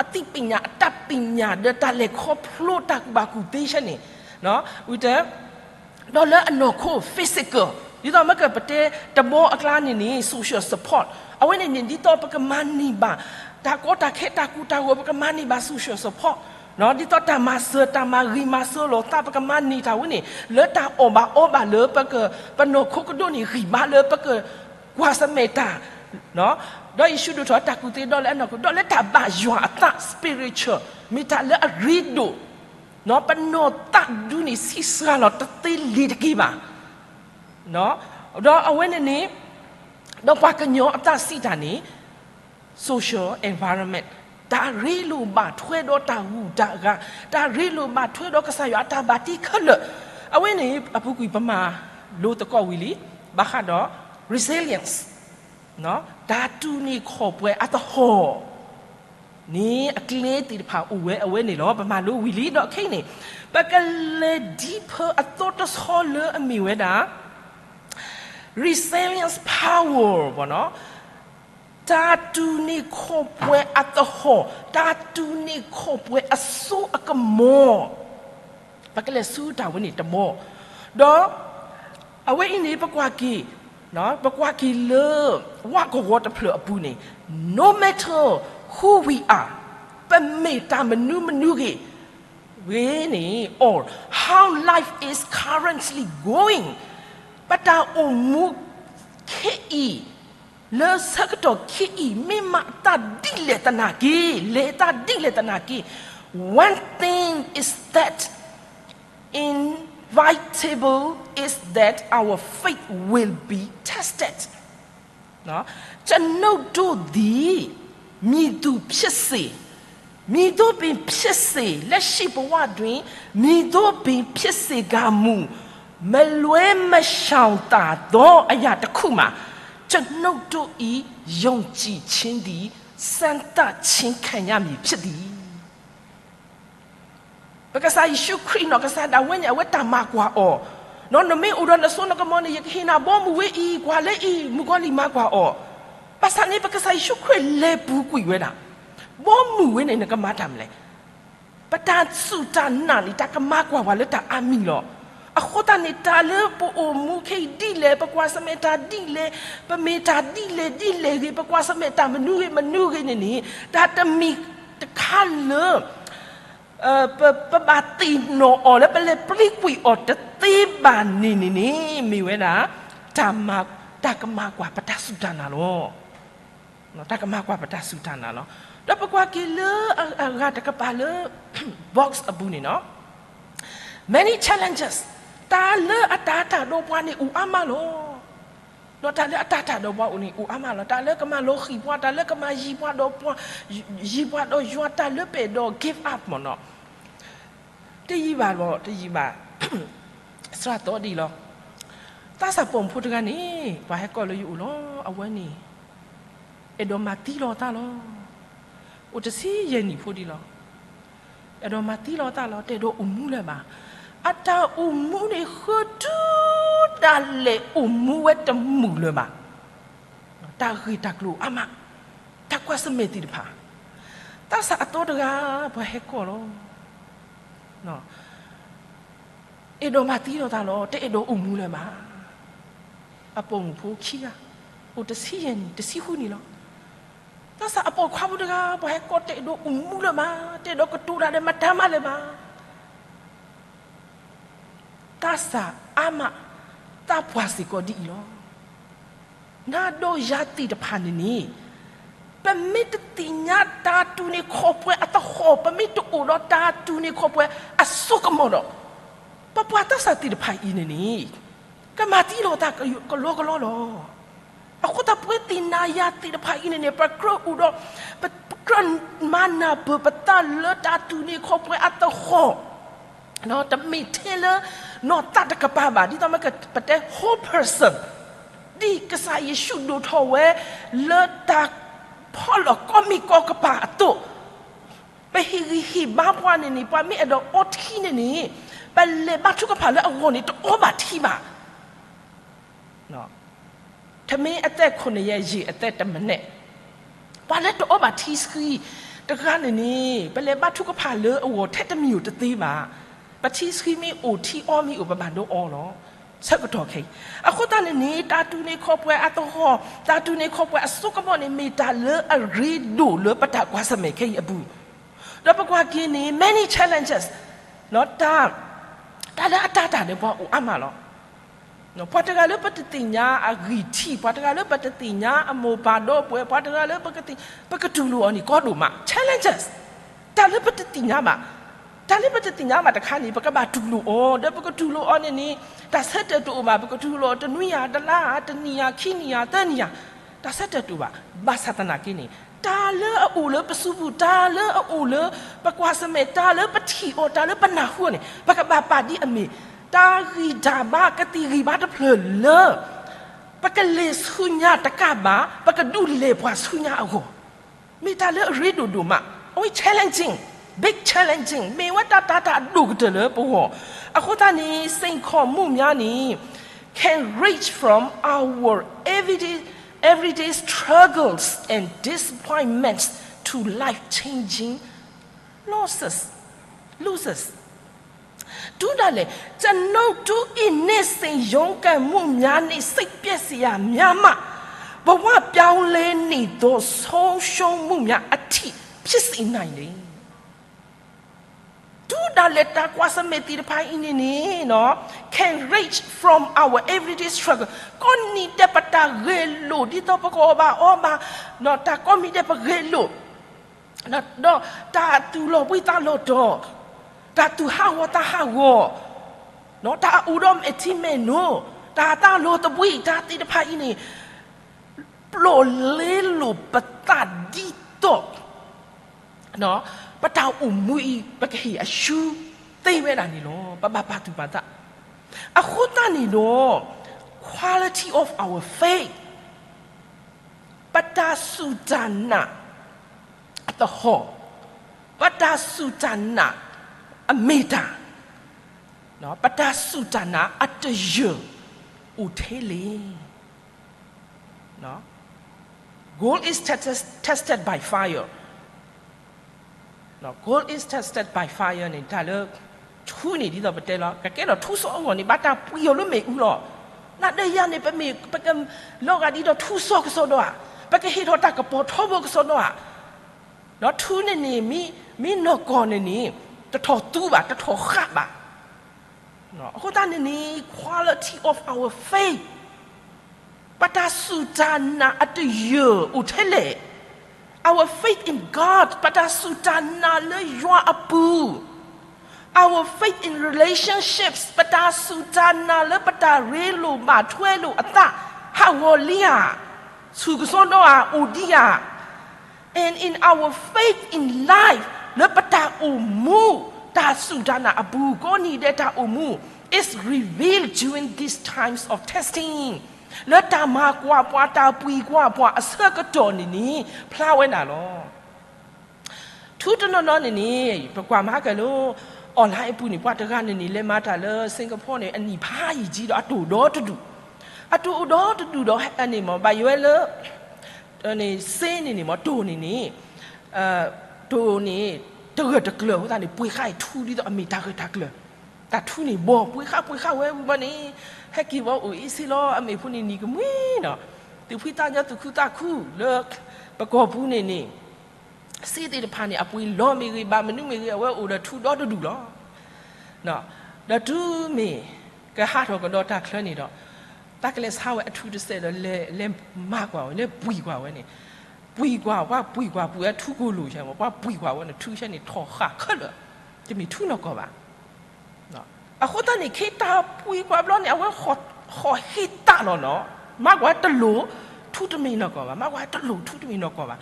အသ့ၣ်ပညၣ် အတၢ်ပညၣ်ဒီးတၢ်လဲၤခီဖျိတၢ်ကူၣ်ဘၣ်ကူၣ်သ့ဆၢန့ၣ်, ဝံၤတၢ် ဒီးလၢအနီၢ်ခိ physical, ဒ်သိးမ့ၢ်ကပတဲတဘီအကျါန့ၣ်န့ၣ် social support, အဝဲန့ၣ်န့ၣ် ဒ်သိးပကမၤန့ၢ်ဘၣ် တၢ်ကီတၢ်ခဲတၢ်ကူၣ်တၢ်ဂီၤ ပကမၤန့ၢ်ဘၣ် social support, ဒ်သိးတၢ်မၤစၢၤ တၢ်မၤဂ့ၤမၤစၢၤလိာ်သး ပကမၤန့ၢ်တၢ်ဝဲန့ၣ် လၢတၢ်အီၣ်ဘၣ်အီဘၣ်လၢပက ပနီၢ်ခိကဒိၣ်န့ၣ် ဂံၢ်ဘါလၢပကကွၢ်ဆၢၣ်မဲာ်တၢ် ဒီးယ့ၣ်ၡူးဒိၣ်ထီၣ်တၢ်ကူၣ်သ့ဒီးလၢအနီၢ်ခိ ဒီးလၢတၢ်ဘၣ်ယွၤအသး spiritual မ့ၢ်တၢ်လၢအရ့ဒိၣ်, ပနီၢ်သးဒူန့ၣ် ဆံးစှၤလီၤတသ့လၢၤတက့ၢ်ဘၣ်, ဒီးအဝဲန့ၣ်န့ၣ် ဒီးပှၤကညီအသးစံးတၢ်န့ၣ် social environment, တၢ်ရ့လိာ်ဘၣ်ထွဲဒီးတၢ်ဂုၤတၢ်ဂၤ, တၢ်ရ့လိာ်ဘၣ်ထွဲဒီးကစၢ်ယွၤအတၢ်ဘၣ်တ့ခဲလၢာ်, အဝဲန့ၣ် အပူၤကွံာ်ပမၤလိသကိးဝံၤလံ, ဘၣ်ဃးဒီး resilience, တၢ်တူၢ်န့ၢ်ခီၣ်ပှဲၤအသဟီၣ် န့ၣ်အကျဲသ့ၣ်တဖၣ်အိၣ်ဝဲအဝဲန့ၣ်လီၤ. ပမၤလိဝံၤလံဒီးခဲအံၤန့ၣ် ပကလဲၤ deeper အသီတဆီလၢအမ့ၢ်ဝဲဒၣ် resilience power ဘၣ်နီၤ, တၢ်တူၢ်န့ၢ်ခီၣ်ပှဲၤအသဟီၣ်, တၢ်တူၢ်န့ၢ်ခီၣ်ပှဲၤအစိအကမီၤ ပကလဲၤဆူတၢ်ဝဲန့ၣ်တဘီ, ဒီးအဝဲအံၤန့ၣ် ပကွၢ်က့ၤ, ပကွၢ်က့ၤလၢ ဝၣ်ကဝီၤတဖျၢၣ်အပူၤန့ၣ် no matter who we are, ပမ့ၢ်တၢ်မနုၤမနုၤဂ့ၤ, ဂ့ၤန့ၣ် or how life is currently going, ပတၢ်အိၣ်မူခဲအံၤ လၢဆၢကတီၢ်ခဲအံၤ မ့ၢ်မးတၢ်ဒ်လဲၣ်သနာ်က့, လဲၤတၢ်ဒ်လဲၣ်သနာ်က့, one thing is that inevitable is that our faith will be tested. ကျွန်ုပ်တို့သည် မည်သူဖြစ်စေ, မည်သို့ပင်ဖြစ်စေ, လက်ရှိဘဝတွင် မည်သို့ပင်ဖြစ်စေကာမူ, မလွဲမရှောင်သာသောအရာတစ်ခုမှာ ကျွန်ုပ်တို့၏ယုံကြည်ခြင်းသည် စမ်းသပ်ခြင်းခံရမည်ဖြစ်သည်. ပကစၢ်ယ့ၣ်ၡူးခရံာ်နီၢ်ကစၢ်ဒၣ်ဝဲန့ၣ် အဝဲတၢ်မၤကွၢ်အီၤ, နမ့ၢ်အိၣ်ဒီးနစိနကမီၤန့ၣ် ယကဟ့ၣ်နၤဘီမုၢ်ဝဲအံၤ, ကွၢ်လၢအံၤ, မုၣ်ကီၤလံၢ်မၤကွၢ်အီၤ. ဘၣ်ဆၣ်န့ၣ် ပကစၢ်ယ့ၣ်ၡူးခရံာ်လဲၤပူၤကွံာ်ဝဲဒၣ်, ဘီမုၢ်ဝဲန့ၣ် နကမၤတၢ်မနုၤလဲၣ်. ပတၢ်စူၢ်တၢ်နာ်န့ၣ် တၢ်ကမၤကွၢ်ပှၤလၢတၢ်အါမံၤလီၤ. အဃိသတးန့ၣ် တၢ်လၢပအိၣ်မူခဲအံၤဒ်လဲၣ်, ပကွၢ်ဆၢၣ်မဲာ်တၢ်ဒ်လဲၣ်, ပမ့ၢ်တၢ်ဒ်လဲၣ်ဒ်လဲၣ်ဂ့ၤ, ပကွၢ်ဆၢၣ်မဲာ်တၢ်မနုၤဂ့ၤမနုၤဂ့ၤန့ၣ်န့ၣ်, တၢ်တမံၤတခါလၢ ပ ပဘၣ်သ့ၣ်နီၣ်အီၤလၢ ပလဲၤပြံကွံာ်အီၤတသ့ဘၣ်န့ၣ်န့ၣ်န့ၣ် မ့ၢ်ဝဲဒၣ် တၢ်မၤ, တၢ်ကမၤကွၢ်ပတၢ်စူၢ်တၢ်နာ်လီၤ. တၢ်ကမၤကွၢ်ပတၢ်စူၢ်တၢ်နာ်လီၤ. ဒီးပကွၢ်က့ၤလၢအဂၤတကပၤလၢ box အပူၤန့ၣ်နီၤ, many challenges, တၢ်လၢအတၤတၢ်ဒီးပှၤန့ၣ်အိၣ်အါမးလီၤ. ဒီးတၢ်လၢအတၤတၢ်ဒီးပှၤအိၣ်န့ၣ်အိၣ်အါမးလီၤ. တၢ်လၢကမၤလီၤဃံၤပှၤ, တၢ်လၢကမၤယံၤပှၤဒီးပှၤ, ယံၤပှၤဒီးယွၤ, တၢ်လၢပအဲၣ်ဒိး give up မ့ၢ်နီၤ. တယံာ်ဘၣ်လီၤ, တယံာ်ဘၣ်. စှၤသီဒံးလီၤ. သးစၢ်ပိာ်မုၣ်ဖိတဂၤန့ၣ် ပှၤဟဲကိးလၢယအိၣ်လီၤ. အဝဲန့ၣ် အဲၣ်ဒိးမၤသံလီၤသးလီၤ. အိၣ်တဆံယဲၢ်နံၣ်ဖိဒံးလီၤ. အဲၣ်ဒိးမၤသံလီၤသးလီၤ, တအဲၣ်ဒိးအိၣ်မူလၢၤဘၣ်. အတၢ်အိၣ်မူန့ၣ် ဃုတုၤဒၣ်လဲာ်အိၣ်မူဝဲတမုာ်လၢၤဘၣ်. တၢ်ဂ့ၢ်တၢ်ကျိၤအါမး, တၢ်ကွၢ်ဆၢၣ်မဲာ်သ့ၣ်တဖၣ်, သးစၢ်အသီတဂၤ ပှၤဟဲကိးလီၤ. အဲၣ်ဒိးမၤသံလီၤသးလီၤ, တအဲၣ်ဒိးအိၣ်မူလၢၤဘၣ်. အပိာ်မုၣ်ဖိခံဂၤ, အိၣ်တဆံယဲၢ်နံၣ်, တဆံဃုနံၣ်လီၤ. သးစၢ်အပိာ်ခွါဖိတဂၤ ပှၤဟဲကိး တအဲၣ်ဒိးအိၣ်မူလၢၤဘၣ်, တအဲၣ်ဒိးကတိၤတၢ်ဒီးမတၤမးလၢၤဘၣ်. သးစၢ်အါမး, သးပှၢ်စ့ၢ်ကီးဒ်အံၤလီၤ. နၤဒီးယၤသ့ၣ်တဖၣ်န့ၣ်န့ၣ်, ပမ့ၢ်တသ့ၣ်ညါတၢ်တူၢ်န့ၢ်ခီၣ်ပှဲၤအသဟီၣ်, ပမ့ၢ်တအိၣ်ဒီးတၢ်တူၢ်န့ၢ်ခီၣ်ပှဲၤအစိကမီၤဒီး, ပပှၤသးစၢ်သ့ၣ်တဖၣ်အံၤန့ၣ်န့ၣ်, ကမၤသံလီၤသးကလီကလီလီၤ. အဃိသတး ပဝဲသ့ၣ်နၤယၤသ့ၣ်တဖၣ်အံၤန့ၣ်န့ၣ် ပကြၢးအိၣ်ဒီး, ပကြၢးမၤနၢ်ပၢၢ်ပသးလၢတၢ်တူၢ်န့ၢ်ခီၣ်ပှဲၤအသဟီၣ် တမ့ၢ်ထဲလၢနီၢ်သးတကပၤဘၣ်, ဒ်သိးမ့ၢ်ပတဲ whole person, ဒ်ကစၢ်ယ့ၣ်ၡူးဒိၣ်ထီၣ်ဝဲလၢတၢ်ဖီၣ်လီၤကိးမံၤကိးကပၤအသိး, ပဟ့ၣ်ဂံၢ်ဟ့ၣ်ဘါပှၤန့ၣ်န့ၣ်, ပှၤမ့ၢ်အဲၣ်ဒိးအီထံန့ၣ်န့ၣ်, ပလဲၤဘါထုကဖၣ်လၢအဂီၢ်န့ၣ် တအီဘၣ်ထံဘၣ်. ထမ့ၢ်အသဲၣ်ခိၣ်နယဲၢ်, ယ့ၢ်အသဲၣ်တမနဲၣ်, ပှၤလၢတအီဘၣ်ထံဆှံတဂၤန့ၣ်န့ၣ်, ပလဲၤဘါထုကဖၣ်လၢအဂီၢ်ထဲတမံၤဧိၤတသ့ဘၣ်. ပထံဆှံမ့ၢ်အိၣ်, ထံအီမ့ၢ်အိၣ်, ပဘၣ်ဒိအီလီၤ. ဆၢကတီၢ်ခဲအံၤ, အဃိသတးန့ၣ်န့ၣ် တၢ်တူၢ်န့ၢ်ခီၣ်ပှဲၤအသဟီၣ်, တၢ်တူၢ်န့ၢ်ခီၣ်ပှဲၤအစိကမီၤန့ၣ် မ့ၢ်တၢ်လၢအရ့ဒိၣ်လၢပတၢ်ကွၢ်ဆၢၣ်မဲာ်ခဲအံၤအပူၤ, ဒီးပကွၢ်က့ၤန့ၣ် many challenges, တၢ်, တၢ်လၢအတၤတၢ်ဒီးပှၤအိၣ်အါမးလီၤ. ပှၤတဂၤလၢပတသ့ၣ်ညါအဂံၢ်ထံး, ပှၤတဂၤလၢပတသ့ၣ်ညါအမိၢ်ပၢ်ဒီပုၢ်ဝဲၢ်, ပှၤတဂၤလၢပကသ့ၣ်, ပကတူၢ်လိာ်အီၤန့ၣ် ကီဒိၣ်မး challenges, တၢ်လၢပတသ့ၣ်ညါဘၣ်, တၢ်လၢပတသ့ၣ်ညါဘၣ်တခါန့ၣ် ပကဘၣ်တူၢ်လိာ်အီၤ, ဒီးပကတူၢ်လိာ်အီၤန့ၣ်န့ၣ်, တၢ်ဆၢတဲာ်တအိၣ်ဘၣ်, ပကတူၢ်လိာ်အီၤတနွံယၤ, တလါဧါ, တနံၣ်ယၤ, ခံနံၣ်ယၤ, သၢနံၣ်ယၤ, တၢ်ဆၢတဲာ်တအိၣ်ဘၣ်. ဘၣ်ဆၣ်သနာ်က့န့ၣ်, တၢ်လၢအအိၣ်လၢပစုပူၤ, တၢ်လၢအအိၣ်လၢပကွၢ်ဆၢၣ်မဲာ်, တၢ်လၢပထံၣ်အီၤ, တၢ်လၢပနၢ်ဟူအီၤန့ၣ် ပကဘၣ်ပာ်ဒ်အမ့ၢ် တၢ်ဂံၢ်တၢ်ဘါကသံၣ်ဂံၢ်ဘါတဖျၢၣ်လၢ ပကလဲၤဆူညါတကးဘၣ်, ပကဒုးလဲၤပှၤဆူညါအဂီၢ်, မ့ၢ်တၢ်လၢအရ့ဒိၣ်ဒိၣ်မး, အဝဲ challenging, big challenging, မ့ၢ်ဝဲတၢ်တၤတၢ်အဒိၣ်ကတၢၢ်လၢပဂီၢ်. အဃိသတးန့ၣ် စိန်ခေါ်မှုများန့ၣ် can range from our everyday, everyday struggles and disappointments to life-changing losses, losses. တူၢ်ဒၣ်လဲာ်, ကျွန်ုပ်တို့၏ နေ့စဉ်ရုန်းကန်မှုများနှင့် စိတ်ပျက်စရာများမှ ဘဝပြောင်းလဲနေသော ဆုံးရှုံးမှုများအထိ ဖြစ်စေနိုင်တယ်. တူၢ် တၢ်လဲၤတၢ်ကွၢ်ဆၢၣ်မဲာ်သ့ၣ်တဖၣ်အံၤန့ၣ်န့ၣ် can range from our everyday struggle. ကိးနံၤဒဲးပတၢ်ဂဲၤလိာ်ဒ်သိးပကအီၣ်ဘၣ်အီဘၣ်, တၢ်ကိးမံၤဒဲးပဂဲၤလိာ်, ဒီးတၢ်သူၣ်လီၤဘှံးသးလီၤတီၤ, တၢ်သူၣ်ဟးဂီၤသးဟးဂီၤ, တၢ်အအိၣ်ဒီးမဲာ်ထံမဲာ်နိ, တၢ်သးလီၤသဘှံး တၢ်သ့ၣ်တဖၣ်အံၤန့ၣ် ပျိာ်လဲလိာ်ပသးဒ်သိး ပတၢ်အိၣ်မူအံၤ ပကဟ့ၣ်အဆူသ့ဝဲဒၣ်န့ၣ်လီၤ. ပဘၣ်ပာ်သူၣ်ပာ်သး. အဃိသတးန့ၣ်ဒီး quality of our faith, ပတၢ်စူၢ်တၢ်နာ်အသဟီၣ်, ပတၢ်စူၢ်တၢ်နာ်အမ့ၢ်တၢ်, ပတၢ်စူၢ်တၢ်နာ်အတယၢၢ် အိၣ်ထဲလဲၣ်. Gold is tested by fire. Gold is tested by fire န့ၣ် တၢ်လၢ ထူန့ၣ်ဒ်သိးပတဲလီၤ ကကဲထီၣ်ထူစီအဂီၢ်န့ၣ် ဘၣ်တၢ်ပှံၤအီၤလၢမ့ၣ်အူလီၤ. နာ်ဒၢယၤန့ၣ် ပမ့ၢ်ပကလီၤဂာ်ဒ်ဒီးထူစီကစီဒီဧါ, ပကဟ့ၣ်ထီၣ်တၢ်ကပီၤထီဘိကစီဒီဧါ. ဒီးထူန့ၣ်န့ၣ် မ့ၢ်နီၢ်ကီၢ်န့ၣ်န့ၣ် တထီၣ်သူဘၣ် တထီၣ်ဃာ်ဘၣ်. အဃိသတးန့ၣ်န့ၣ် quality of our faith, ပတၢ်စူၢ်တၢ်နာ်အတယၢၢ်အိၣ်ထဲလဲၣ်. Our faith in God, ပတၢ်စူၢ်တၢ်နာ်လၢယွၤအပူၤ, our faith in relationships, ပတၢ်စူၢ်တၢ်နာ်လၢပတၢ်ရ့လိာ်ဘၣ်ထွဲလိာ်အသး ဟးဂီၤလံဧါ, ဆူၣ်ကစီဒီဧါ, အိၣ်ဒံးဧါ. And in our faith in life, လၢပတၢ်အိၣ်မူ တၢ်စူၢ်တၢ်နာ်အပူၤ ကိးနံၤဒဲးတၢ်အိၣ်မူ is revealed during these times of testing. လၢတၢ်မၤကွၢ်ပှၤ တၢ်ပှံၤကွၢ်ပှၤအဆၢကတီၢ်န့ၣ်န့ၣ် ဖျါဝဲဒၣ်လီၤ. ထူတနီၤနီၤန့ၣ်န့ၣ် ပကွၢ်မၤကလၢ online အပူၤန့ၣ် ပှၤတဂၤန့ၣ်န့ၣ် လဲၤမၤတၢ်လၢ Singapore န့ၣ် အနံၣ်ဖးယံာ်ကံဒီး အတိၢ်ဒီတဒူၣ်, အတိၢ်အိၣ်ဒီတဒူၣ်ဒီး အန့ၣ်မ့ၢ် ဘၣ်ယိၣ်ဝဲလၢ စ့န့ၣ်န့ၣ်မ့ၢ် တိၢ်န့ၣ်န့ၣ် တိၢ်န့ၣ် တဂၢၢ်တကျၢၤအဃိသတးန့ၣ် ပှ့ၤဃာ်အံၤထူဒ်သိးအမ့ၢ်တၢ်ဂၢၢ်တၢ်ကျၢၤ, တၢ်ထူန့ၣ်ဘီ ပှ့ၤဃာ်ပှ့ၤဃာ်ဝဲဝံၤဘီန့ၣ် ဟဲက့ၤဝဲအိၣ်အ့ၣ်စ့လီၤ. အမ့ၢ်ဖိန့ၣ်နံၤကမှံနီၤ, သုးဖှံသးညီ သုးခုသးခုလၢ ပကီၢ်ပူၤန့ၣ်န့ၣ် စ့သ့ၣ်တဖၣ်န့ၣ် အပှ့ၤလီၤမ့ၢ်ဂ့ၤ ဘၣ်မနုၤမ့ၢ်ဂ့ၤ အဝဲအိၣ်ဒီးထူဒီတဒူၣ်လီၤ. ဒီးတုၤမ့ၢ်ကဟးထီၣ်ကဒီးတၢ်ချၢန့ၣ်ဒီး တၢ်ကလဲၤဆါဝဲအထူတစဲးဒီး လဲၤမၤကွၢ်ဝဲ လဲၤပှံၤကွၢ်ဝဲန့ၣ်, ပှံၤကွၢ် ပှၤပှံၤကွၢ် ပှ့ၤဝဲထူကိၢ်လိာ်ဆဲးမ့ၢ် ပှၤပှံၤကွၢ်ဝဲန့ၣ် ထူဆဲးန့ၣ် ထီၣ်ဃာ်ခဲလၢာ်, တမ့ၢ်ထူနီၢ်ကီၢ်ဘၣ်. အဃိသတးန့ၣ် ခဲတၢ်ပှံၤကွၢ်ဘျီန့ၣ် အဝဲဃီၣ်ဟ့ၣ်တၢ်လီၤနီၤ, မၤကွၢ်ဝဲတလိၣ် ထူတမ့ၢ်နီၢ်ကီၢ်ဘၣ်, မၤကွၢ်ဝဲတလိၣ် ထူတမ့ၢ်နီၢ်ကီၢ်ဘၣ်,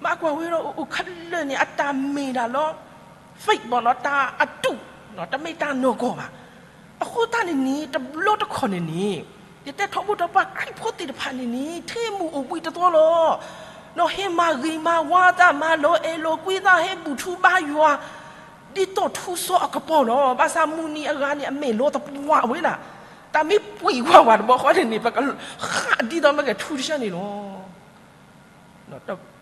မၤကွၢ်ဝဲဒီးအိၣ်ခဲလၢာ်န့ၣ် အတၢ်မ့ၢ်ဒၣ်လီၤ fake ဘၣ်နီၤ, တၢ်အတုၣ်, တမ့ၢ်တၢ်နီၢ်ကီၢ်ဘၣ်. အဃိသတးန့ၣ်န့ၣ် တဘျီတခီၣ်န့ၣ်န့ၣ် ယတဲထီဘိဒီးပှၤခရံာ်ဖိသ့ၣ်တဖၣ်န့ၣ်န့ၣ် ထဲမုၢ်အိၣ်ဘှံးတသီလီၤ. ဒီးဟဲမၤဂ့ၤမၤဝါသး မၤလီၤအဲၣ်လီၤကွံသး ဟဲဘူၣ်ထူဘါယွၤ ဒ်သိးထူစီအကပီၤလီၤ. ဘၣ်ဆၣ်မုၢ်နံၤအဂၤန့ၣ် အမဲာ်လီၤသပှၢ်ဝဲဒၣ်, တၢ်မ့ၢ်ပှံၤကွၢ်ဝဲတဘျီဃီန့ၣ်န့ၣ် ပကဃၣ်ဒ်သိးမ့ၢ်ကထူတဆၢန့ၣ်လီၤ.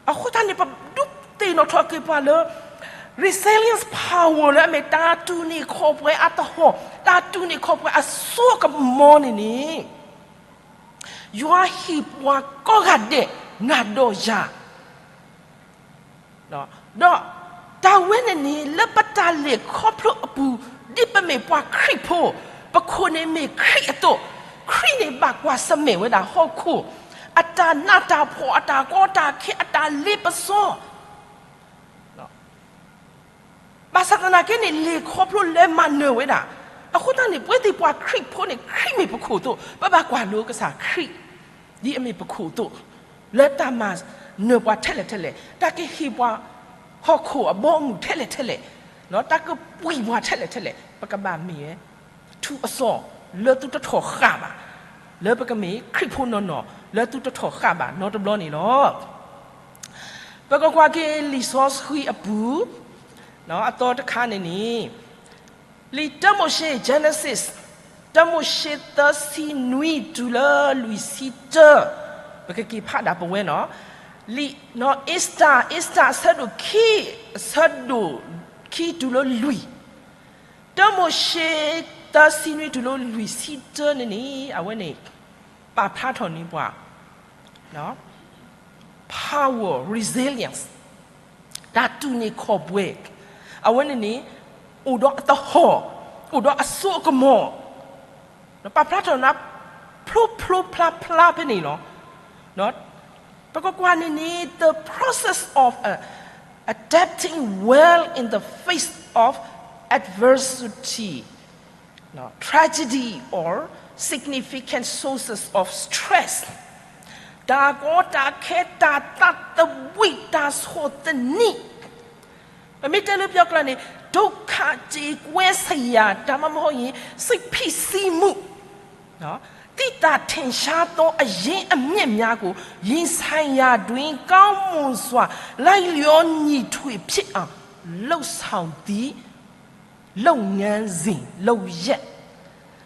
အဃိသတးန့ၣ် ပဒုးသ့ၣ်နီၣ်ထီၣ်က့ၤပှၤလၢ resilience power လၢအမ့ၢ်တၢ်တူၢ်န့ၢ်ခီၣ်ပှဲၤအသဟီၣ်, တၢ်တူၢ်န့ၢ်ခီၣ်ပှဲၤအစိအကမီၤန့ၣ်န့ၣ် ယွၤဟ့ၣ်ပှၤကိးဂၤဒဲး နၤဒီးယၤ ဒီးတၢ်ဝဲန့ၣ်န့ၣ် လၢပတၢ်လဲၤခီဖျိအပူၤ ဒ်ပမ့ၢ်ပှၤခရံာ်ဖိ, ပခိၣ်န့ၣ်မ့ၢ်ခရံာ်အသိး, ခရံာ်န့ၣ်ဘၣ်ကွၢ်ဆၢၣ်မဲာ်ဝဲဒၣ်ဟီၣ်ခိၣ်, အတၢ်နးတၢ်ဖှီၣ် အတၢ်ကီတၢ်ခဲ အတၢ်လ့ပစီ ဘၣ်ဆၣ်သနာ်က့န့ၣ် လဲၤခီဖျိလဲၤမၤနၢၤဝဲဒၣ်. အဃိသတးန့ၣ် ပဝဲသ့ၣ်ပှၤခရံာ်ဖိန့ၣ် ခရံာ်မ့ၢ်ပခိၣ်အသိး, ပဘၣ်ကွၢ်လိကစၢ်ခရံာ် ဒ်အမ့ၢ်ပခိၣ်အသိး, လၢတၢ်မၤနၢၤပှၤထဲလဲၣ်ထဲလဲၣ်, တၢ်ကဟ့ၣ်ပှၤဟီၣ်ခိၣ်အဘီအမုၢ်ထဲလဲၣ်ထဲလဲၣ်, တၢ်ကပှံၤပှၤထဲလဲၣ်ထဲလဲၣ်, ပကဘၣ်မ့ၢ်ဝဲ ထူအစီၣ် လၢသုတထီၣ်ဃာ်ဘၣ်, လၢပကမ့ၢ်ခရံာ်ဖိနီၢ်နီၢ် လၢသုတထီၣ်ဃာ်ဘၣ်နီတဘျီန့ၣ်လီၤ. ပကကွၢ်က့ၤလံာ်စီဆှံအပူၤ အသီတခါန့ၣ်န့ၣ် လံာ်တၢမိၤၡ့ Genesis, တၢမိၤၡ့သၢဆံနွံတုၤလၢလွံၢ်ဆံတၢ, ပကက့ၤဖးဒၣ်ပဝဲနီၤ, လံာ်နီၤ Esther, Esther အဆၢဒိၣ်ခံ, အဆၢဒိၣ်ခံတုၤလၢလွံၢ်, တၢမိၤၡ့သၢဆံနွံတုၤလၢလွံၢ်ဆံတၢန့ၣ်န့ၣ် အဝဲန့ၣ် ပာ်ဖျါထီၣ်န့ၢ်ပှၤ power, resilience, တၢ်တူၢ်န့ၢ်ခီၣ်ပှဲၤ, အဝဲန့ၣ်န့ၣ် အိၣ်ဒီးအသဟီၣ်, အိၣ်ဒီးအစိအကမီၤ, ပာ်ဖျါထီၣ်နၤ ဖျိဖျိဖျါဖျါဖဲန့ၣ်လီၤ. ပကကွၢ်န့ၣ်န့ၣ် the process of uh, adapting well in the face of adversity, tragedy or significant sources of stress, တၢ်ကီတၢ်ခဲ တၢ်သးသဝံၣ် တၢ်ဆီၣ်သနံး ပမ့ၢ်တဲလၢပယီၤကျိာ်န့ၣ် ဒုက္ခကြေကွဲစရာ ဒါမှမဟုတ်ရင် စိတ်ဖိစီးမှု, သိသာထင်ရှားသောအရင်းအမြစ်များကို ရင်ဆိုင်ရာတွင် ကောင်းမွန်စွာ လိုက်လျောညီထွေဖြစ်အောင် လုပ်ဆောင်သည့် လုပ်ငန်းစဉ်လုပ်ရပ်.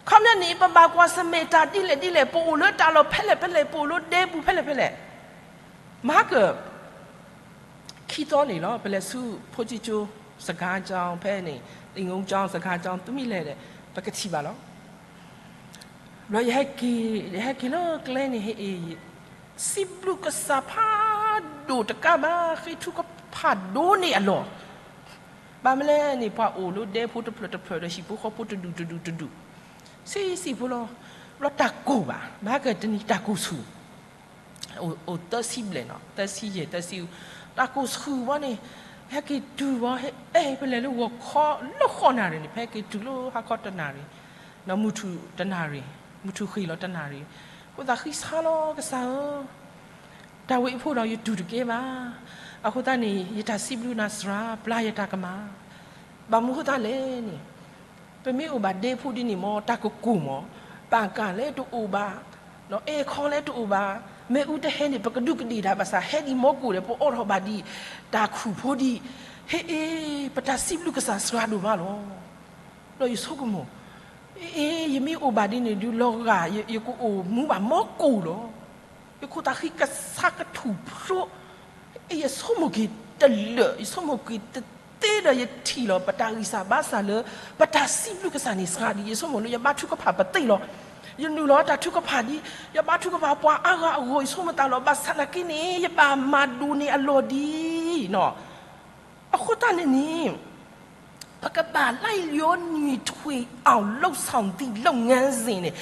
ခီပညီန့ၣ် ပဘၣ်ကွၢ်ဆၢၣ်မဲာ်တၢ်ဒ်လဲၣ်ဒ်လဲၣ်, ပအိၣ်လၢတၢ်လီၢ်ဖဲလဲၣ်ဖဲလဲၣ်, ပအိၣ်လၢဒဲပူၤဖဲလဲၣ်ဖဲလဲၣ်, မၤက ခံသီန့ၣ်လီၤ ပလဲၤဆူဖိကၠိကၠိ စကါကၠီ ဖဲန့ၣ် သင်္ဃန်းကျောင်း စကါကၠီ သုမ့ၢ်လဲၤဒီး ပကထံၣ်ဘၣ်လီၤ. ဘျီယဟဲက့ၤ, ယဟဲက့ၤလၢကျဲန့ၣ် ဟ့ၣ်အ့ၣ် စံးဘျုးကစၢ်ဖးဒိၣ်တကးဘၣ် ဃ့ထုကဖၣ်ဒိၣ်န့ၢ်အလီၢ်, ဘၣ်မနုၤလဲၣ်န့ၣ် ပှၤအိၣ်လၢဒဲဖိတဖျၢၣ်တဖျၢၣ်ဒီး ဟံၣ်ဖိဃီဖိတဒူၣ်တဒူၣ်တဒူၣ်, ဆံးဆံးဖိလီၤ. ဘျီတၢ်ကိၢ်ဘၣ်, မၤကတနံၤတၢ်ကိၢ်ဆူၣ် အိၣ်သၢဆံဘျဲၣ်နီၤ, သၢဆံယဲၢ် သၢဆံ, တၢ်ကိၢ်ဆူၣ်ဘီန့ၣ် ဟဲက့ၤတုၤဘီ ဟဲအဲၣ် ပလဲၤလၢဂီၤခီလၢဃိးနၣ်ရံၣ်န့ၣ် ဖဲက့ၤတုၤလၢဟါခီတနၣ်ရံၣ်, ဒီးမုၢ်ထူၣ်တနၣ်ရံၣ်, မုၢ်ထူၣ်ဃ့ၢ်လီၤတနၣ်ရံၣ်, အဃိသတးဃံဆါလီၤ ကစၢ်ဧၢ, တၢ်ဝဲအံၤဖိဒီးယတူၢ်တကဲဘၣ်, အဃိသတးန့ၣ် ယတၢ်စံးဘျုးနၤစှၤ ပျၢ်ယတၢ်ကမၣ်, ဘၣ်မနုၤအဃိသတးလဲၣ်န့ၣ် ပမ့ၢ်အိၣ်ဘၣ်ဒဲဖိဒ်န့ၣ်မ့ၢ် တၢ်ကကိၢ်မး, ပၣ်ကၣ်လၢတအိၣ်ဘၣ်, အဲခီလၢတအိၣ်ဘၣ်, မ့ၣ်အူတဟဲန့ၣ် ပကဒူးကဒ့ၣ်တၢ်ဘၣ်ဆၣ် ဟဲဒံးမီကိၢ်ဒီး ပအိးထီၣ်ဘၣ်ဒံး တၢ်ခူၣ်ဖိဒံး, ဟ့ၣ်အ့ၣ် ပတၢ်စံးဘျုးကစၢ်စှၤဒိၣ်မးလီၤ. ဒီးယဆိကမိၣ်, အ့ၣ် ယမ့ၢ်အိၣ်ဘၣ်ဒ်န့ၣ်ဒုး လီၤဂာ် ယကအိၣ်မူဘၣ်မီကိၢ်လီၤ. ယခိၣ်သးဃံကစၢ်ကထူၣ်ဖျိ, ယဆိကမိၣ်က့ၤတလၢာ်, ယဆိကမိၣ်က့ၤတသ့ဒီး ယထံၣ်လီၤ ပတၢ်ဂံၢ်စၢ်ဘါစၢ်လၢ ပတၢ်စံးဘျုးကစၢ်န့ၣ်စှၤဒံး, ယဆိကမိၣ်လၢယဘါထုကဖၣ်ပသ့ၣ်လီၤ. ယနုာ်လီၤတၢ်ထုကဖၣ်ဒံး, ယဘါထုကဖၣ်ပှၤအါဂၤအဂီၢ် ယဆိကမိၣ်သးလီၤ, ဘၣ်ဆၣ်သနာ်က့န့ၣ် ယဘၣ်မၤဒိၣ်န့ၢ်အလီၢ်ဒံး အဃိသတးန့ၣ်န့ၣ် ပကဘၣ် လိုက်လျောညီထွေအောင် လုပ်ဆောင်သည့်လုပ်ငန်းစဉ် န့ၣ်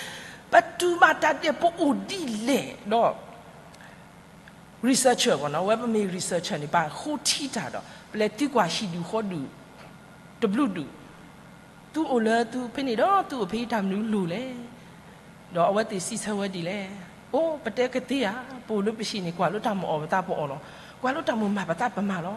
ပတုၤဘၣ်တၢ်ဒဲး ပအိၣ်ဒ်လဲၣ်ဒီး researcher အဝဲပမ့ၢ် researcher န့ၣ် ပဃိထံတၢ်ဒီး ပလဲၤသံကွၢ်ဟံၣ်ဒူၣ်ဃီဒူၣ် တဘျုးဒူၣ်, သုအိၣ်လၢသုဖဲန့ၣ်ဒီး သုအိၣ်ဖဲအံၤတၢ်မနုၤလိၤလဲၣ်, ဒီးအဝဲသ့ၣ်စံးဆၢဝဲဒ်လဲၣ်, အိ ပတဲကသ့ဧါ, ပအိၣ်လၢပဟံၣ်န့ၣ် ကွၢ်လၢတၢ်မၤအီၣ်ပသးပအီၣ်လီၤ, ကွၢ်လၢတၢ်မၤမၤပသးပမၤလီ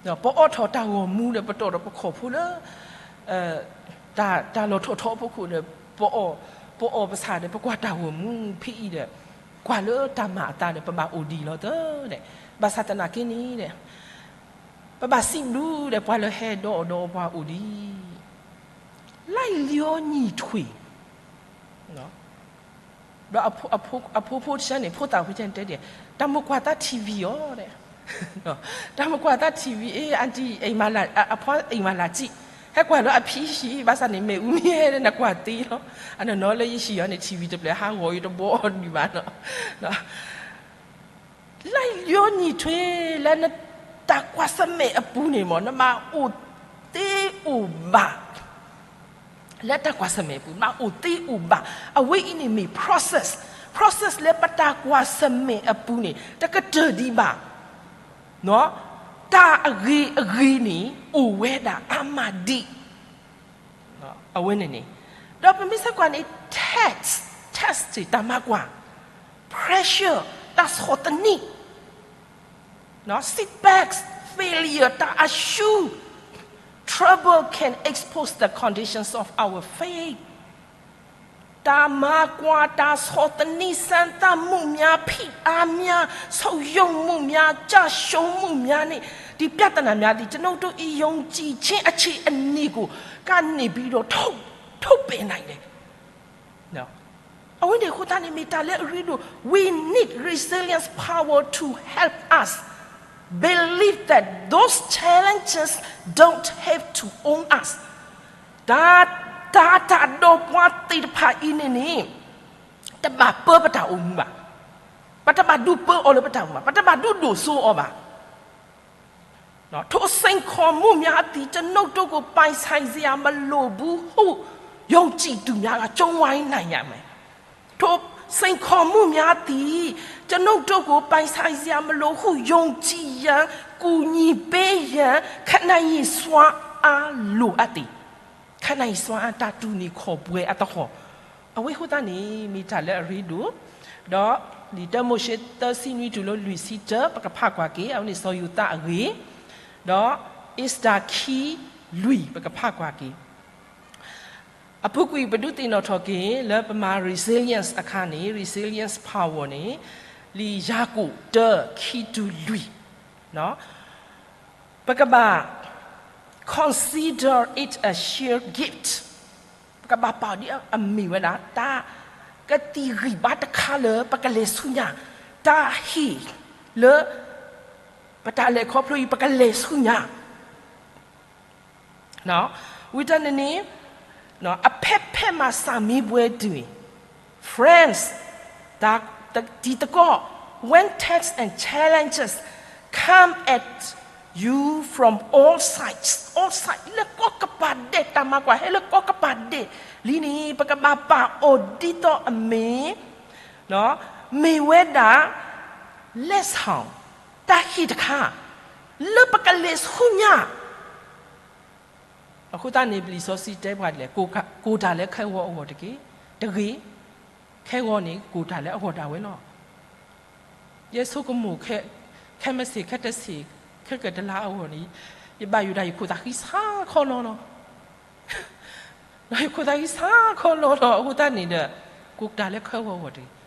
ၤ. ပအိးထီၣ်တၢ်ဂီၤမူဒီး ပတီၢ်ဒီးပခိၣ်ဖိလၢ တၢ်လီၢ်ထီၣ်ထီအဖီခိၣ်ဒီး ပအီၣ်ပသးဒီး ပကွၢ်တၢ်ဂီၤမူဖဲအံၤဒီး ကွၢ်လၢတၢ်မၤအသးဒီး ပဘၣ်အိၣ်ဒံးလီၤသၢဒီး ဘၣ်ဆၣ်သနာ်က့န့ၣ်ဒီး ပဘၣ်စံးဘျုးဒီး ပှၤလၢဟဲဒီးအီၣ်ဒီးအီပှၤအိၣ်ဒံး လိုက်လျောညီထွေ ဒီးအဖိဖိတဆၢန့ၣ် ဖိသၣ်ဖိဆၢန့ၣ်တဲဒ်, တၢ်မိၣ်ကွၢ်သး ထံၣ်ဝံၤ အီၤ, တၢ်မိၣ်ကွၢ်သး ထံၣ်ဝံၤ အ့ အၣ်တံၣ် အံၤမၤလၢ် အဖိအံၤမၤလၢ်စံး, ဟဲကွၢ်လၢအဖံဟံၣ် ဘၣ်ဆၣ်န့ၣ် မ့ၣ်အူမ့ၢ်ဟဲဒီး နကွၢ်သ့လီၤ. အနီၢ်နီၢ်လၢယဟံၣ်အီၤန့ၣ် ထံၣ်ဝံၤတဖျၢၣ် ဟးဂီၤယတဘီအီၤဒံးဘၣ်နီၤ. လိုက်လျောညီထွေ လၢနတၢ်ကွၢ်ဆၢၣ်မဲာ်အပူၤန့ၣ်မ့ၢ် နဘၣ်အိၣ်သ့အိၣ်ဘၣ် လၢတၢ်ကွၢ်ဆၢၣ်မဲာ်အပူၤ နဘၣ်အိၣ်သ့အိၣ်ဘၣ်, အဝဲအံၤန့ၣ်မ့ၢ် process, process လၢပတၢ်ကွၢ်ဆၢၣ်မဲာ်အပူၤန့ၣ် တကတၢၢ်ဒံးဘၣ်, တၢ်အဂ့ၤအဂ့ၤန့ၣ် အိၣ်ဝဲဒၣ်အါမးဒံး အဝဲန့ၣ်န့ၣ်, ဒီးပမ့ၢ်ဆၢကွၢ်န့ၣ် test, test တၢ်မၤကွၢ်, pressure တၢ်ဆီၣ်သနံး, setbacks, failure တၢ်အရှုံး, trouble can expose the conditions of our faith. တၢ်မၤကွၢ် တၢ်ဆီၣ်သနံး စမ်းသပ်မှုများ, ဖိအားများ, ဆုတ်ယုတ်မှုများ, ကျရှုံးမှုများနဲ့ ဒီပြဿနာများသည် ကျွန်ုပ်တို့၏ ယုံကြည်ခြင်း အခြေအနေကို ကနေပြီးတော့ ထုတ်, ထုတ်ပယ်နိုင်တယ်. အဝဲန့ၣ်အဃိသတးန့ၣ် မ့ၢ်တၢ်လၢအရ့ဒိၣ်, we need resilience power to help us believe that those challenges don't have to own us. တၢ်, တၢ်, တၢ်ဒီးပှၤသ့ၣ်တဖၣ်အံၤန့ၣ်န့ၣ် တဘၣ်ပၢပတၢ်အိၣ်မူဘၣ်. ပတဘၣ်ဒုးပၢအီၤလၢပတၢ်အိၣ်မူဘၣ်. ပတဘၣ်ဒုးဒိၣ်စိအီၤဘၣ်. ထိုစိန်ခေါ်မှုများသည် ကျွန်ုပ်တို့ကို ပိုင်ဆိုင်စရာ မလိုဘူးဟု ယုံကြည်သူများက ကြုံးဝါးနိုင်ရမယ်။ ထိုစိန်ခေါ်မှုများသည် ကျွန်ုပ်တို့ကို ပိုင်ဆိုင်စရာ မလိုဟု ယုံကြည်ရန် ကူညီပေးရန် ခံနိုင်ရည်စွမ်းအား လိုအပ်သည်။ ခံနိုင်ရည်စွမ်းအား တၢ်တူၢ်န့ၢ်ခီၣ်ပှဲၤအသဟီၣ်, အဝဲအဃိသတးန့ၣ် မ့ၢ်တၢ်လၢအရ့ဒိၣ်, ဒီးလံာ်တၢမိၤၡ့ သၢဆံနွံတုၤလၢလွံၢ်ဆံတၢ ပကဖးကွၢ်က့ၤ, အဝဲန့ၣ်စီၤယိၤသးအဂ့ၢ်, ဒီးအ့စတၢၤခံလွံၢ် ပကဖးကွၢ်က့ၤ. အပူၤကွံာ်ပဒုးသ့ၣ်နီၣ်ထီၣ်က့ၤ လၢပမၤ resilience အခါန့ၣ် resilience power န့ၣ် လံာ်ယၤကိာ်တၢ ခံတုၤလွံၢ် ပကဘၣ် consider it a sheer gift, ပကဘၣ်ပာ်ဒ်အမ့ၢ်ဝဲဒၣ် တၢ်ကသံၣ်ဂံၢ်ဘါတခါလၢပကလဲၤဆူညါ, တၢ်ဟ့ၣ်လၢ ပတၢ်လဲၤခီဖျိအံၤ ပကလဲၤဆူညါ ဝံၤတၢ်န့ၣ်န့ၣ် အဖဲဖဲမၤစၢ်မံပှဲၤတုၤ friends, တံၤသကိး, when tests and challenges come at you from all sides, all sides လၢကိးကပၤဒဲး, တၢ်မၤကွၢ်ဟဲလၢကိးကပၤဒဲးလံန့ၣ် ပကဘၣ်ပာ်အီၤဒ်သိးအမ့ၢ် မ့ၢ်ဝဲဒၣ် လက်ဆောင်, တၢ်ဟ့ၣ်တခါ လၢပကလဲၤဆူညါ အဃိသတးန့ၣ် ပလံာ်စီဆှံတဲပှၤဒ်လဲၣ်, ကိၢ်တၢ်လၢခဲဂီၤအဂီၢ်တက့ၢ်. တဂ့ၤ, ခဲဂီၤန့ၣ် ကိၢ်တၢ်လၢအဂီၢ်ဒၣ်ဝဲလီၤ. ယဲဆိကမိၣ် ခဲမုၢ်ဆ့ၣ် ခဲတဆံး ခဲကတလါအဂီၢ်န့ၣ် ယဘၣ်ယိၣ်ဒၣ်ယခိၣ်သးဃံဆါခီလီၤလီၤ. ဒီးယခိၣ်သးဃံဆါခီလီၤလီၤ အဃိသတးန့ၣ်ဒီး ကိၢ်တၢ်လၢခဲဂီၤအဂီၢ်တဂ့ၤ.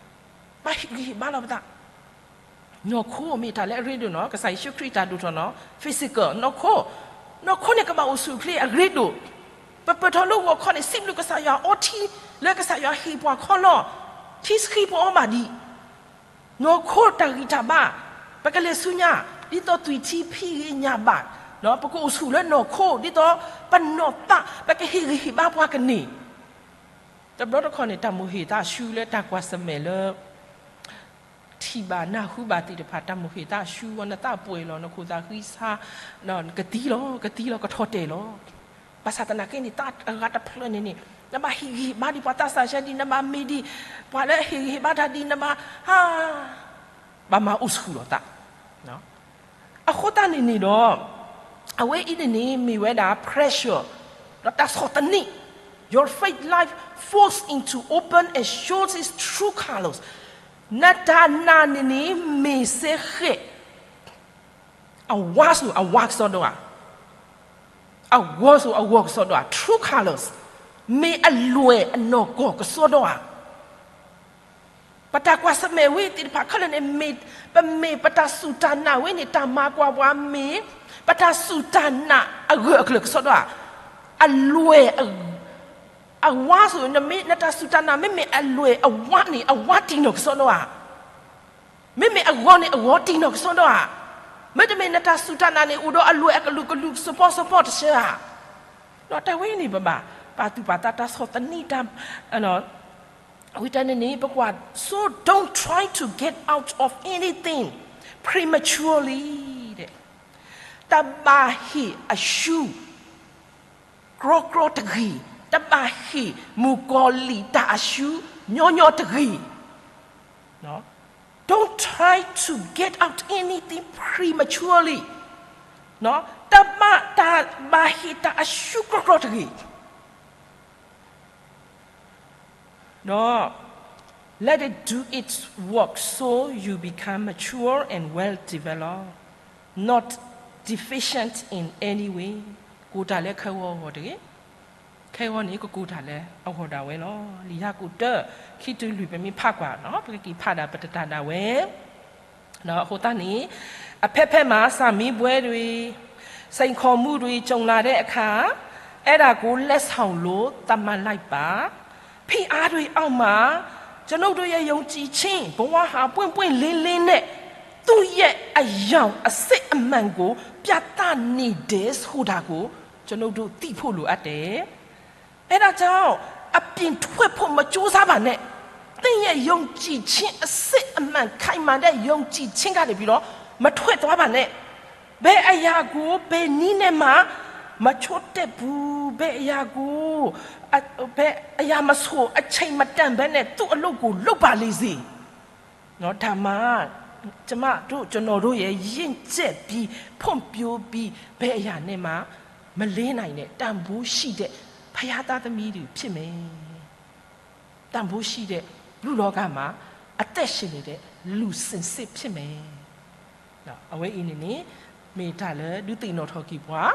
ဘၣ်ဟ့ၣ်ဂံၢ်ဟ့ၣ်ဘါလီၤပသး နီၢ်ခိမ့ၢ်တၢ်လၢအရ့ဒိၣ်နီၤ, ကစၢ်ယ့ၣ်ၡူးခရံာ်တၢ်ဒိၣ်ထီၣ်နီၤ, physical နီၢ်ခိ, နီၢ်ခိန့ၣ်ကဘၣ်အိၣ်ဆူၣ်အိၣ်ချ့အရ့ဒိၣ်, ပပၢၢ်ထီၣ်လၢဂီၤခီန့ၣ် စံးဘျုးကစၢ်ယွၤအီထံ လၢကစၢ်ယွၤဟ့ၣ်ပှၤခီလီၤ, ထံဆှံပအီဘၣ်ဒံး, နီၢ်ခိတၢ်ဂံၢ်တၢ်ဘါ, ပကလဲၤဆူညါ, ဒ်သိးသွံၣ်ထံဖံးဂ့ၤညၣ်ဘၣ်, ပကအိၣ်ဆူၣ်လၢနီၢ်ခိ, ဒ်သိးပနီၢ်သး ပကဟ့ၣ်ဂံၢ်ဟ့ၣ်ဘါပှၤကန့ၢ် တဘျီတခီၣ်န့ၣ် တၢ်မိၣ်ဟ့ၣ်သးဆူလၢတၢ်ကွၢ်ဆၢၣ်မဲာ်လၢ ထံၣ်ဘၣ်နၢ်ဟူဘၣ်သ့ၣ်တဖၣ် တၢ်မိၣ်ဟ့ၣ်သးဆူဝဲ နသးပှဲၤလီၤ နခိၣ်သးဃံဆါ ကသံလီၤ ကသံလီၤ ကထီၣ်တဲာ်လီၤ. ဘၣ်ဆၣ်သနာ်က့န့ၣ် တၢ်အဂၤတဖျၢၣ်န့ၣ်န့ၣ် နဘၣ်ဟ့ၣ်ဂံၢ်ဟ့ၣ်ဘါဒံးပှၤသးစၢ်ဆဲဒံး နဘၣ်မ့ၢ်ဒံး ပှၤလၢအဟ့ၣ်ဂံၢ်ဟ့ၣ်ဘါတၢ်ဒံး နဘၣ် ဟါ ဘၣ်မၤအိၣ်ဆူၣ်လီၤသး အဃိသတးန့ၣ်န့ၣ်ဒီး အဝဲအံၤန့ၣ်န့ၣ် မ့ၢ်ဝဲဒၣ် pressure ဒီးတၢ်ဆီၣ်သနံး Your faith life forced into open and shows its true colors. နတၢ်နာ်န့ၣ်န့ၣ် မ့ၢ်စ့ၢ်ကီး အဝါစိၤအဝါကစီဒီဧါ, အဂီၤစိၤအဂီၤကစီဒီဧါ, true colors မ့ၢ်အလွဲၢ်အနီၢ်ကီၢ်ကစီဒီဧါ. ပတၢ်ကွၢ်ဆၢၣ်မဲာ်ဝဲသ့ၣ်တဖၣ်ခဲလၢာ်န့ၣ် မ့ၢ်ပမ့ၢ်ပတၢ်စူၢ်တၢ်နာ်ဝဲန့ၣ် တၢ်မၤကွၢ်ပှၤမ့ၢ် ပတၢ်စူၢ်တၢ်နာ်အဂၢၢ်အကျၢၤကစီဒီဧါ. အလွဲၢ် အဝါစိၤ နမ့ၢ်နတၢ်စူၢ်တၢ်နာ် မ့မ့ၢ်အလွဲၢ်အဝါန့ၣ် အဝါတံၢ်နီၢ်ကစီဒီဧါ. မ့မ့ၢ်အဂီၤန့ၣ် အဂီၤတံၢ်နီၢ်ကစီဒီဧါ. မ့တမ့ၢ်နတၢ်စူၢ်တၢ်နာ်န့ၣ် အိၣ်ဒီးအလွဲၢ်အကလုာ်ကလုာ် စပီစပီတဆၢဧါ. ဒီးတၢ်ဝဲန့ၣ် ပဘၣ်ပာ်သူၣ်ပာ်သး တၢ်ဆီၣ်သနံးတၢ် ဝံၤတၢ်န့ၣ်န့ၣ် ပကွၢ် so don't try to get out of anything prematurely တဘၣ်ဟ့ၣ်အရှု ကြီကြီတဂ့ၤ, တဘၣ်ဟ့ၣ်မုၣ်ကီၤလံၢ်တၢ်အရှု ညီညီတဂ့ၤ. Don't try to get out anything prematurely. တဘၣ်တၢ်ဘၣ်ဟ့ၣ်တၢ်အရှုကြီကြီတဂ့ၤ. ဒီး let it do its work so you become mature and well developed, not deficient in any way. ကိၢ်တၢ်လၢခဲဂီၤအဂီၢ်တဂ့ၤ. ခဲဂီၤန့ၣ် ကကိၢ်တၢ်လၢအဂီၢ်ဒၣ်ဝဲလီၤ. လံာ်ယၤကိာ်တၢ ခံတုၤလွံၢ် ပမ့ၢ်ဖးကွၢ် ပကက့ၤဖးဒၣ်ပတတၢ်ဒၣ်ဝဲ အဃိသတးန့ၣ် အဖဲဖဲမၤစၢ်မံပှဲၤတဂ့ၤ, စိန်ခေါ်မှုတွေ ကြုံလာတဲ့အခါ အဲဒါကို လက်ဆောင်လို့ သတ်မှတ်လိုက်ပါ. ဖိအားတွေအောက်မှာ ကျွန်ုပ်တို့ရဲ့ ယုံကြည်ခြင်း ဘဝဟာ ပွင့်ပွင့်လင်းလင်းနဲ့ သူ့ရဲ့အရောင်အစစ်အမှန်ကို ပြသနေတယ်ဆိုတာကို ကျွန်ုပ်တို့ သိဖို့လိုအပ်တယ်. အဲဒါကြောင့် အပြင်ထွက်ဖို့ မကြိုးစားပါနဲ့. သင့်ရဲ့ယုံကြည်ခြင်း အစစ်အမှန် ခိုင်မာတဲ့ယုံကြည်ခြင်းကနေပြီးတော့ မထွက်သွားပါနဲ့. ဘယ်အရာကို ဘယ်နည်းနဲ့မှ မချိုးတတ်ဘူး။ ဘယ်အရာကို ဘယ်အရာမဆို အချိန်မတန်ဘဲနဲ့ သူ့အလုပ်ကို လုပ်ပါလေစေ. နော်, ဒါမှ ကျမတို့ ကျွန်တော်တို့ရဲ့ ရင့်ကျက်ပြီး ဖွံ့ဖြိုးပြီး ဘယ်အရာနဲ့မှ မလဲနိုင်တဲ့ တန်ဖိုးရှိတဲ့ ဘုရားသားသမီးတွေ ဖြစ်မယ်. တန်ဖိုးရှိတဲ့ လူ့လောကမှာ အသက်ရှင်နေတဲ့ လူစင်စစ်ဖြစ်မယ်. နော်, အဝဲအံၤန့ၣ်န့ၣ် မ့ၢ်တၢ်လၢဒုးသ့ၣ်နီၣ်ထီၣ်က့ၤပှၤ,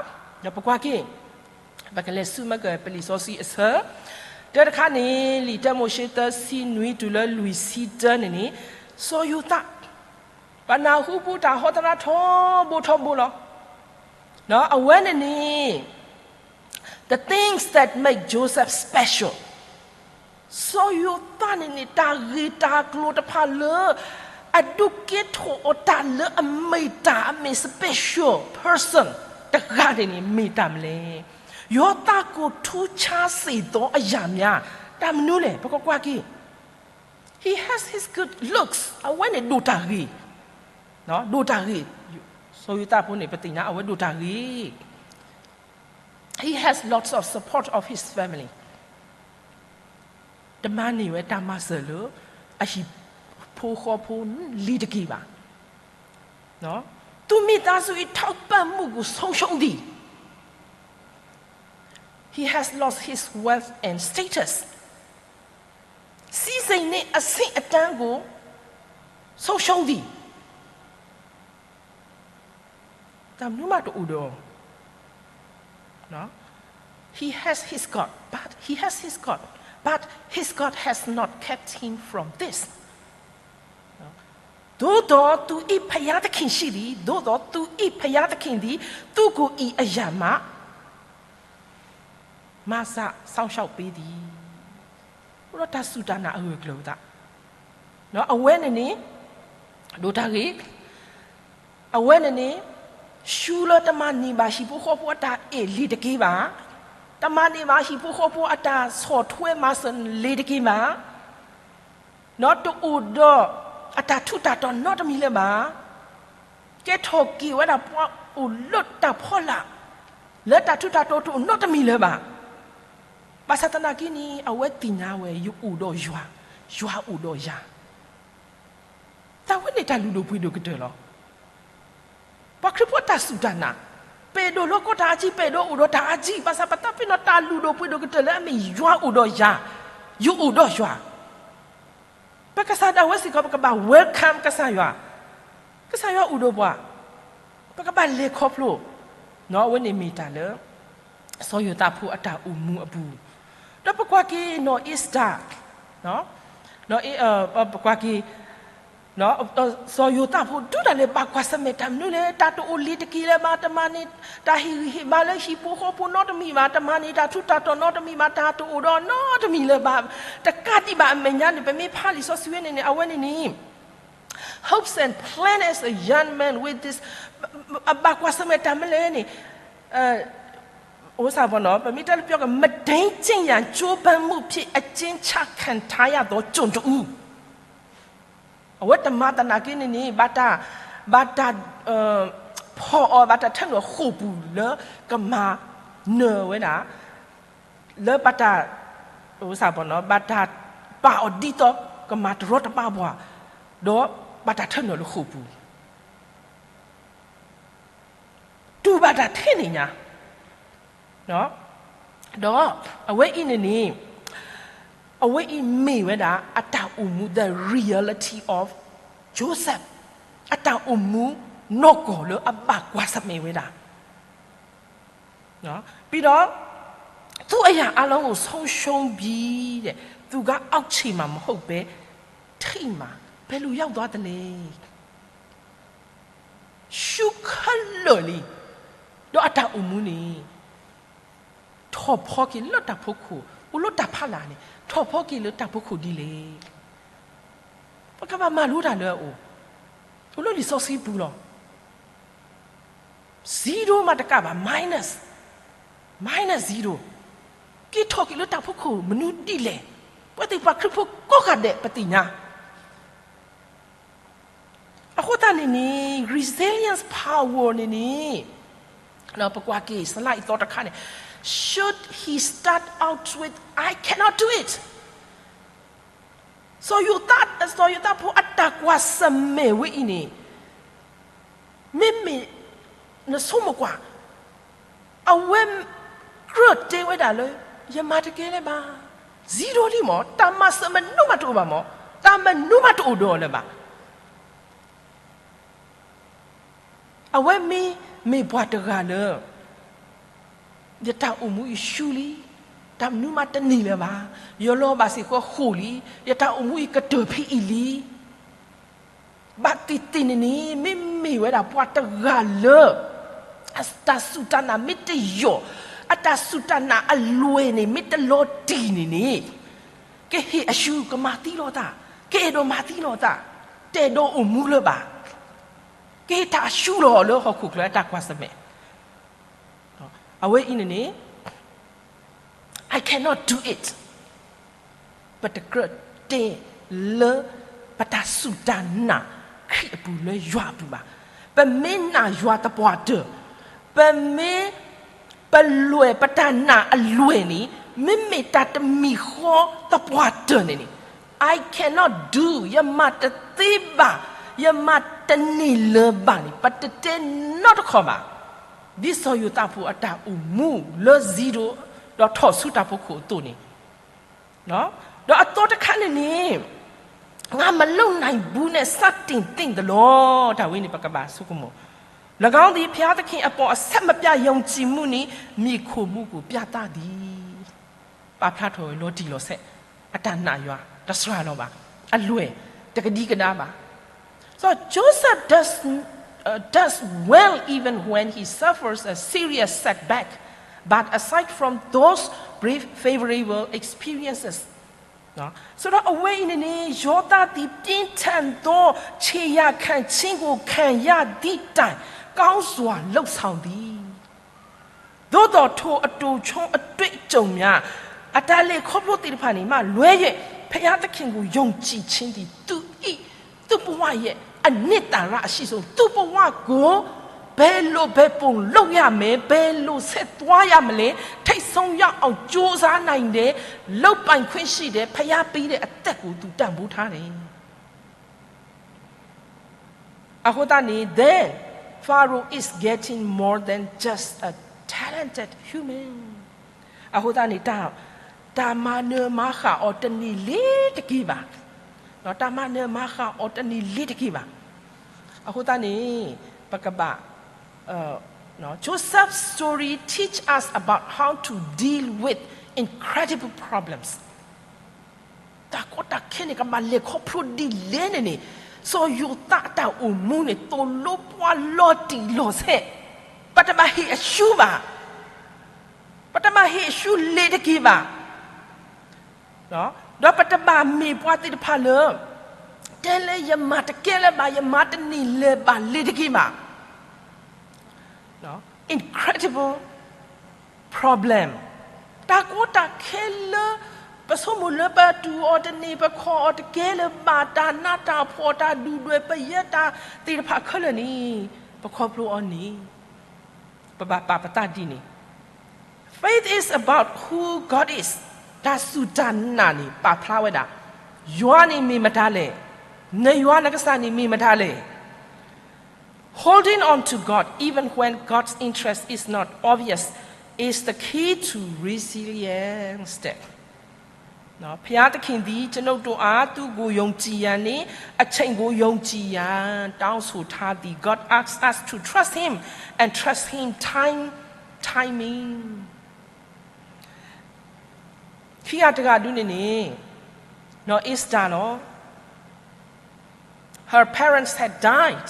ဒီးပကွၢ်က့ၤ ပကလဲၤဆူမ့ၢ်ကပလံာ်စီဆှံအဆၢ တၢတခါန့ၣ် လံာ်တၢမိၤၡ့ သၢဆံနွံ တုၤလၢလွံၢ်ဆံတၢန့ၣ်န့ၣ် စီၤယိၤသး ပနၢ်ဟူပူၤတၢ်ဟီသရၣ်ထီဘိထီဘိလီၤ. နော်, အဝဲန့ၣ်န့ၣ် the things that make Joseph special, စီၤယိၤသးန့ၣ်န့ၣ် တၢ်ဂ့ၢ်တၢ်ကျိၤတဖၣ်လၢ အဒုးကဲထီၣ်အီၤတၢ်လၢအမ့ၢ်တၢ်အမ့ၢ် special person တဂၤန့ၣ်န့ၣ် မ့ၢ်တၢ်မနုၤလဲၣ်. ယွၤသးကိုထူးခြားစေသောအရာများ တၢ်မနုၤလဲၣ် ပကကွၢ်က့ၤ. He has his good looks, အဝဲန့ၣ်ဒိၣ်တၢ်ဂ့ၤ, ဒိၣ်တၢ်ဂ့ၤ, စီၤယိၤသးဖိန့ၣ် ပသ့ၣ်ညါ အဝဲဒိၣ်တၢ်ဂ့ၤ. He has lots of support of his family, တမၤန့ၢ်ဝဲတၢ်မၤစၢၤလၢ အဟံၣ်ဖိဃီဖိလံၤတက့ၢ်ဘၣ်. သူ့မိသားစု ထောက်ပံ့မှုကို ဆုံးရှုံးသည်. He has lost his wealth and status, စည်းစိမ်နဲ့အဆင့်အတန်းကို ဆုံးရှုံးသည်. တၢ်မနုၤမးတအိၣ်ဒီး He has his God, but he has his God, but his God has not kept him from this. သို့သော်သူ၏ဘုရားသခင်ရှိသည်, သို့သော်သူ၏ဘုရားသခင်သည် သူ့ကို ဤအရာမှ မစ စောင့်ရှောက်ပေးသည်. အိၣ်ဒီးတၢ်စူၢ်တၢ်နာ်အဂၢၢ်အကျၢၤသး, အဝဲန့ၣ်န့ၣ် ဒိၣ်တၢ်ဂ့ၤ, အဝဲန့ၣ်န့ၣ် ရှူလၢတမၤန့ၢ်ဘၣ်ဟံၣ်ဖိဃီဖိအတၢ်အဲၣ်လံၤတက့ၢ်ဘၣ်, တမၤန့ၢ်ဘၣ်ဟံၣ်ဖိဃီဖိအတၢ်ဆီၣ်ထွဲမၤစၢၤလံၤတက့ၢ်ဘၣ်. တအိၣ်ဒီးအတၢ်ထူးတၢ်တီၤနီတမံၤလၢၤဘၣ်. ကဲထီၣ်က့ၤဝဲဒၣ်ပှၤအိၣ်လၢတၢ်ဖီလာ် လၢတၢ်ထူးတၢ်တီၤတအိၣ်နီတမံၤလၢၤဘၣ်. ဘၣ်ဆၣ်သနာ်က့န့ၣ် အဝဲသ့ၣ်ညါဝဲ ယအိၣ်ဒီးယွၤ, ယွၤအိၣ်ဒီးယၤ. တၢ်ဝဲန့ၣ်တၢ်လုၢ်ဒိၣ်ပှ့ၤဒိၣ်ကတၢၢ်လီၤ. ပှၤခရံာ်ဖိတၢ်စူၢ်တၢ်နာ်, ပအဲၣ်ဒိးလီၤကီတၢ်အါကံ, ပအဲၣ်ဒိးအိၣ်ဒီးတၢ်အါကံ, ဘၣ်ဆၣ်ပသးပ့ၤနီၣ်တၢ်လုၢ်ဒိၣ်ပှ့ၤဒိၣ်ကတၢၢ်လၢအမ့ၢ်ယွၤအိၣ်ဒီးယၤ, ယအိၣ်ဒီးယွၤ. ပကစၢ်ဒၣ်ဝဲစ့ၢ်ကီး ပကဘၣ် welcome ကစၢ်ယွၤ, ကစၢ်ယွၤအိၣ်ဒီးပှၤ, ပကဘၣ်လဲၤခီဖျိ, အဝဲန့ၣ်မ့ၢ်တၢ်လၢ စီၤယိၤသးဖိအတၢ်အိၣ်မူအပူၤ, ဒီးပကွၢ်က့ၤ နီၢ်အ့စတၢ်, ပကွၢ်က့ၤ စီၤယိၤသးဖိ တုၤဒၣ်လဲာ်ဘၣ်ကွၢ်ဆၢၣ်မဲာ်တၢ်မနုၤလဲၣ်, တၢ်တအိၣ်လံၤတက့ၢ်လၢၤဘၣ်, တမၤန့ၢ်တၢ်ဟ့ၣ်ဂံၢ်ဟ့ၣ်ဘါလၢဟံၣ်ဖိဃီဖိနီတမံၤဘၣ်, တမၤန့ၢ်တၢ်ထူးတၢ်တီၤနီတမံၤဘၣ်, တၢ်တအိၣ်ဒီးနီတမံၤလၢၤဘၣ်, တကးဒံးဘၣ်အမဲာ်ညါန့ၣ် ပမ့ၢ်ဖးလံာ်စီဆှံဝဲန့ၣ်န့ၣ် အဝဲန့ၣ်န့ၣ် hopes and plan as a young man with this, အဘၣ်ကွၢ်ဆၢၣ်မဲာ်တၢ်မနုၤလဲၣ်န့ၣ်, ပမ့ၢ်တဲလၢပျီကီၢ် မတိမ်းကျိုးရန် ကြိုးပမ်းမှုဖြင့် အကျဉ်းချခံထားရသော ကျွန်တဦး အဝဲတမၤသနာ်က့န့ၣ်န့ၣ် ဘၣ်တၢ်, ဘၣ်တၢ်ဖီၣ်အီၤ ဘၣ်တၢ်ထၢနုာ်အဃိာ်ပူၤလၢကမၤနၢၤဝဲဒၣ်, လၢဘၣ်တၢ်, ဘၣ်တၢ်ပာ်အီၤဒ်သိးကမၤတရီတပါပှၤ, ဒီးဘၣ်တၢ်ထၢနုာ်လၢဃိာ်ပူၤ တူၢ်ဘၣ်တၢ်ထဲန့ၣ်ညါ, ဒီးအဝဲအံၤန့ၣ်န့ၣ်, အဝဲအံၤမ့ၢ်ဝဲဒၣ်အတၢ်အိၣ်မူ the reality of Joseph, အတၢ်အိၣ်မူနီၢ်ကီၢ်လၢအဘၣ်ကွၢ်ဆၢၣ်မဲာ်ဝဲဒၣ်. ပြီးတော့ သူ့အရာအားလုံးကို ဆုံးရှုံးပြီးတဲ့ သူက အောက်ခြေမှာ မဟုတ်ပဲ ထိပ်မှာ ဘယ်လိုရောက်သွားသလဲ. ရှုံးခဲလၢာ်လံ, ဒီးအတၢ်အိၣ်မူန့ၣ် ထီၣ်ဖီက့ၤလၢတၢ်ဖီခိၣ်, အိၣ်လၢတၢ်ဖီလာ်န့ၣ် ထီၣ်ဖီက့ၤလၢတၢ်ဖီခိၣ်ဒ်လဲၣ်. ပကဘၣ်မၤလိတၢ်လၢအအိၣ်, အိၣ်လၢလံာ်စီဆှံပူၤလီၤ. zero မးတကးဘၣ် minus, minus zero က့ၤထီၣ်က့ၤလၢတၢ်ဖီခိၣ်မနုၤဒ်လဲၣ်. ပဝဲသ့ၣ်ပှၤခရံာ်ဖိကိးဂၤဒဲးပသ့ၣ်ညါ အဃိသတးန့ၣ်န့ၣ် resilience power န့ၣ်န့ၣ် ပကွၢ်က့ၤ slide အသီတခါန့ၣ် should he start out with I cannot do it, စီၤယိၤသး, စီၤယိၤသးဖိအတၢ်ကွၢ်ဆၢၣ်မဲာ်ဝဲအံၤန့ၣ် မ့မ့ၢ် နဆိကမိၣ်ကွၢ်, အဝဲကြၢးတဲဝဲဒၣ်လၢ ယမၤတကဲလၢၤဘၣ်, zero လံမၢ်, တၢ်မၤစၢၤမနုၤမးတအိၣ်ဘၣ်မၢ်, တၢ်မနုၤမးတအိၣ်ဒီးအီၤလၢၤဘၣ်. အဝဲမ့ၢ်မ့ၢ်ပှၤတဂၤလၢ ယတၢ်အိၣ်မူအံၤရှုံးလံ, တၢ်မနုၤမးတန့ၢ်လၢၤဘၣ်, ယလီၤဘၣ်စ့ၢ်ကီးဃိာ်လံ, ယတၢ်အိၣ်မူအံၤကတၢၢ်ဖဲအံၤလံ. ဘၣ်သ့ၣ်သ့ၣ်န့ၣ်န့ၣ် မ့မ့ၢ်ဝဲဒၣ်ပှၤတဂၤလၢ အတၢ်စူၢ်တၢ်နာ်မ့ၢ်တယိာ်, အတၢ်စူၢ်တၢ်နာ်အလွဲၢ်န့ၣ် မ့ၢ်တလီၤတံၢ်န့ၣ်န့ၣ် ကဟ့ၣ်အရှုံး ကမၤသံလီၤသး, ကအဲၣ်ဒိးမၤသံလီၤသး, တအဲၣ်ဒိးအိၣ်မူလၢၤဘၣ်, ကဟ့ၣ်တၢ်အရှုံးလီၤလၢဟီၣ်ခိၣ်ချၢအတၢ်ကွၢ်ဆၢၣ်မဲာ်. အဝဲအံၤန့ၣ်န့ၣ် I cannot do it. ပတကြၢးတဲလၢ ပတၢ်စူၢ်တၢ်နာ်ခရံာ်အပူၤလၢယွၤအပူၤဘၣ်. ပမ့ၢ်နာ်ယွၤသပှၢ်တၢၢ်, ပမ့ၢ် ပလွဲၢ် ပတၢ်နာ်အလွဲၢ်န့ၣ် မ့မ့ၢ်တၢ်တမံၤဃီသပှၢ်တၢၢ်န့ၣ်န့ၣ် I cannot do, ယမၤတသ့ဘၣ်, ယမၤတန့ၢ်လၢၤဘၣ်န့ၣ် ပတတဲနီတခီၣ်ဘၣ်. ဒ်စီၤယိၤသးဖိအတၢ်အိၣ်မူလၢ zero ဒီးထီၣ်ဆူတၢ်ဖီခိၣ်အသိးန့ၣ်, ဒီးအသီတခါန့ၣ်န့ၣ် ငါမလုပ်နိုင်ဘူးနဲ့ စတင်သင့်သလား တၢ်ဝဲန့ၣ် ပကဘၣ်ဆိကမိၣ်, ၎င်းသည် ဘုရားသခင်အပေါ်အဆက်မပြတ်ယုံကြည်မှုနှင့် မှီခိုမှုကို ပြသသည်. ပာ်ဖျါထီၣ်ဝဲလီၤတံၢ်လီၤဆဲး, အတၢ်နာ်ယွၤ တစှၤလီၤဘၣ်, အလွဲၢ် တကဒံကဒါဘၣ်. So Joseph does, uh, does well even when he suffers a serious setback, but aside from those brief favorable experiences, ဆိုတော့ အဝဲအံၤန့ၣ်န့ၣ် ယောသပ်သည် ပြင်းထန်သော ခြေရာခံခြင်းကို ခံရသည့်တိုင် ကောင်းစွာ လုပ်ဆောင်သည်. သို့သော် ထိုအတိုဆုံးအတွေ့အကြုံများ, အတၢ်လဲၤခီဖျိသ့ၣ်တဖၣ်န့ၣ် မှလွဲ၍ ဘုရားသခင်ကို ယုံကြည်ခြင်းသည် သူ့၏ သူ့ဘဝရဲ့ အနှစ်သာရအရှိဆုံး, သူ့ဘဝကို ဘယ်လိုဘယ်ပုံလုပ်ရမယ်, ဘယ်လိုဆက်သွားရမလဲ, ထိပ်ဆုံးရောက်အောင်ကြိုးစားနိုင်တယ်, လုပ်ပိုင်ခွင့်ရှိတယ်, ဘုရားပေးတဲ့အသက်ကို သူတန်ဖိုးထားတယ်. အဃိသတးန့ၣ် then Pharaoh is getting more than just a talented human. အဃိသတးန့ၣ် တၢ်, တၢ်မၤနၢၤမၤဃၣ်အီၤတန့ၢ်လ့ၤတက့ၢ်ဘၣ်. တၢ်မၤနၢၤမၤဃၣ်အီၤတန့ၢ်လ့ၤတက့ၢ်ဘၣ်. အဃိသတးန့ၣ် ပကဘၣ်, Joseph's story teach us about how to deal with incredible problems. တၢ်ကီတၢ်ခဲန့ၣ် ကဘၣ်လဲၤခီဖျိဒ်လဲၣ်န့ၣ်န့ၣ်, စီၤယိၤသးအတၢ်အိၣ်မူန့ၣ် သိၣ်လိပှၤလီၤတံၢ်လီၤဆဲး, ပတဘၣ်ဟ့ၣ်အရှုံးဘၣ်, ပတဘၣ်ဟ့ၣ်အရှုံးလ့ၤတက့ၢ်ဘၣ်. ဒီးပတဘၣ်မ့ၢ်ပှၤသ့ၣ်တဖၣ်လၢ တဲလၢယမၤတကဲလၢၤဘၣ်, ယမၤတန့ၢ်လၢၤဘၣ်လ့ၤတက့ၢ်ဘၣ်. Incredible problem. တၢ်ကီတၢ်ခဲလၢ ပဆိကမိၣ်လၢပတူၢ်အီၤတန့ၢ်, ပခီၣ်အီၤတကဲလၢၤဘၣ်, တၢ်နးတၢ်ဖှီၣ်, တၢ်ဒုၣ်ဒွဲၣ်ပယဲၢ်, တၢ်သ့ၣ်တဖၣ်ခဲလၢာ်န့ၣ် ပခီဖျိအီၤန့ၣ် ပဘၣ်ပာ်ပသးဒ်န့ၣ်. Faith is about who God is. တၢ်စူၢ်တၢ်နာ်န့ၣ် ပာ်ဖျါဝဲဒၣ် ယွၤန့ၣ်မ့ၢ်မတၤလဲၣ်, နယွၤနကစၢ်န့ၣ်မ့ၢ်မတၤလဲၣ်. Holding on to God even when God's interest is not obvious is the key to resilience. ဘုရားသခင်သည် ကျွန်ုပ်တို့အား သူ့ကို ယုံကြည်ရန်နှင့် အချိန်ကို ယုံကြည်ရန် တောင်းဆိုထားသည်. God asks us to trust Him and trust Him time, timing. ခံဂၤတဂၤဒုန့ၣ်န့ၣ် Esther လီၤ. Her parents had died.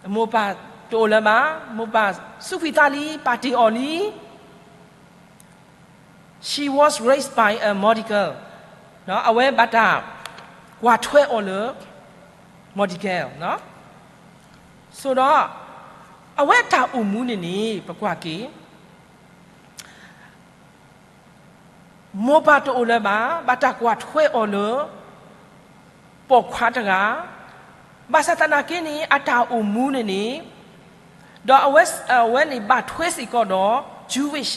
အမိၢ်ပၢ်တအိၣ်လၢၤဘၣ်, မိၢ်ပၢ်စူးကွံာ်သးလံ, ပာ်တ့ၢ်အီၤလံ. She was raised by a Mordecai. အဝဲဘၣ်တၢ်ကွၢ်ထွဲအီၤလၢ Mordecai လီၤ. ဆိုတော့ အဝဲအတၢ်အိၣ်မူန့ၣ်န့ၣ် ပကွၢ်က့ၤ မိၢ်ပၢ်တအိၣ်လၢၤဘၣ်, ဘၣ်တၢ်ကွၢ်ထွဲအီၤလၢ ပိာ်ခွါတဂၤ, ဘၣ်ဆၣ်သနာ်က့န့ၣ် အတၢ်အိၣ်မူန့ၣ်န့ၣ်, ဒီးအဝဲ, အဝဲန့ၣ်ဘၣ်ထွဲစ့ၢ်ကီးဒီး Jewish,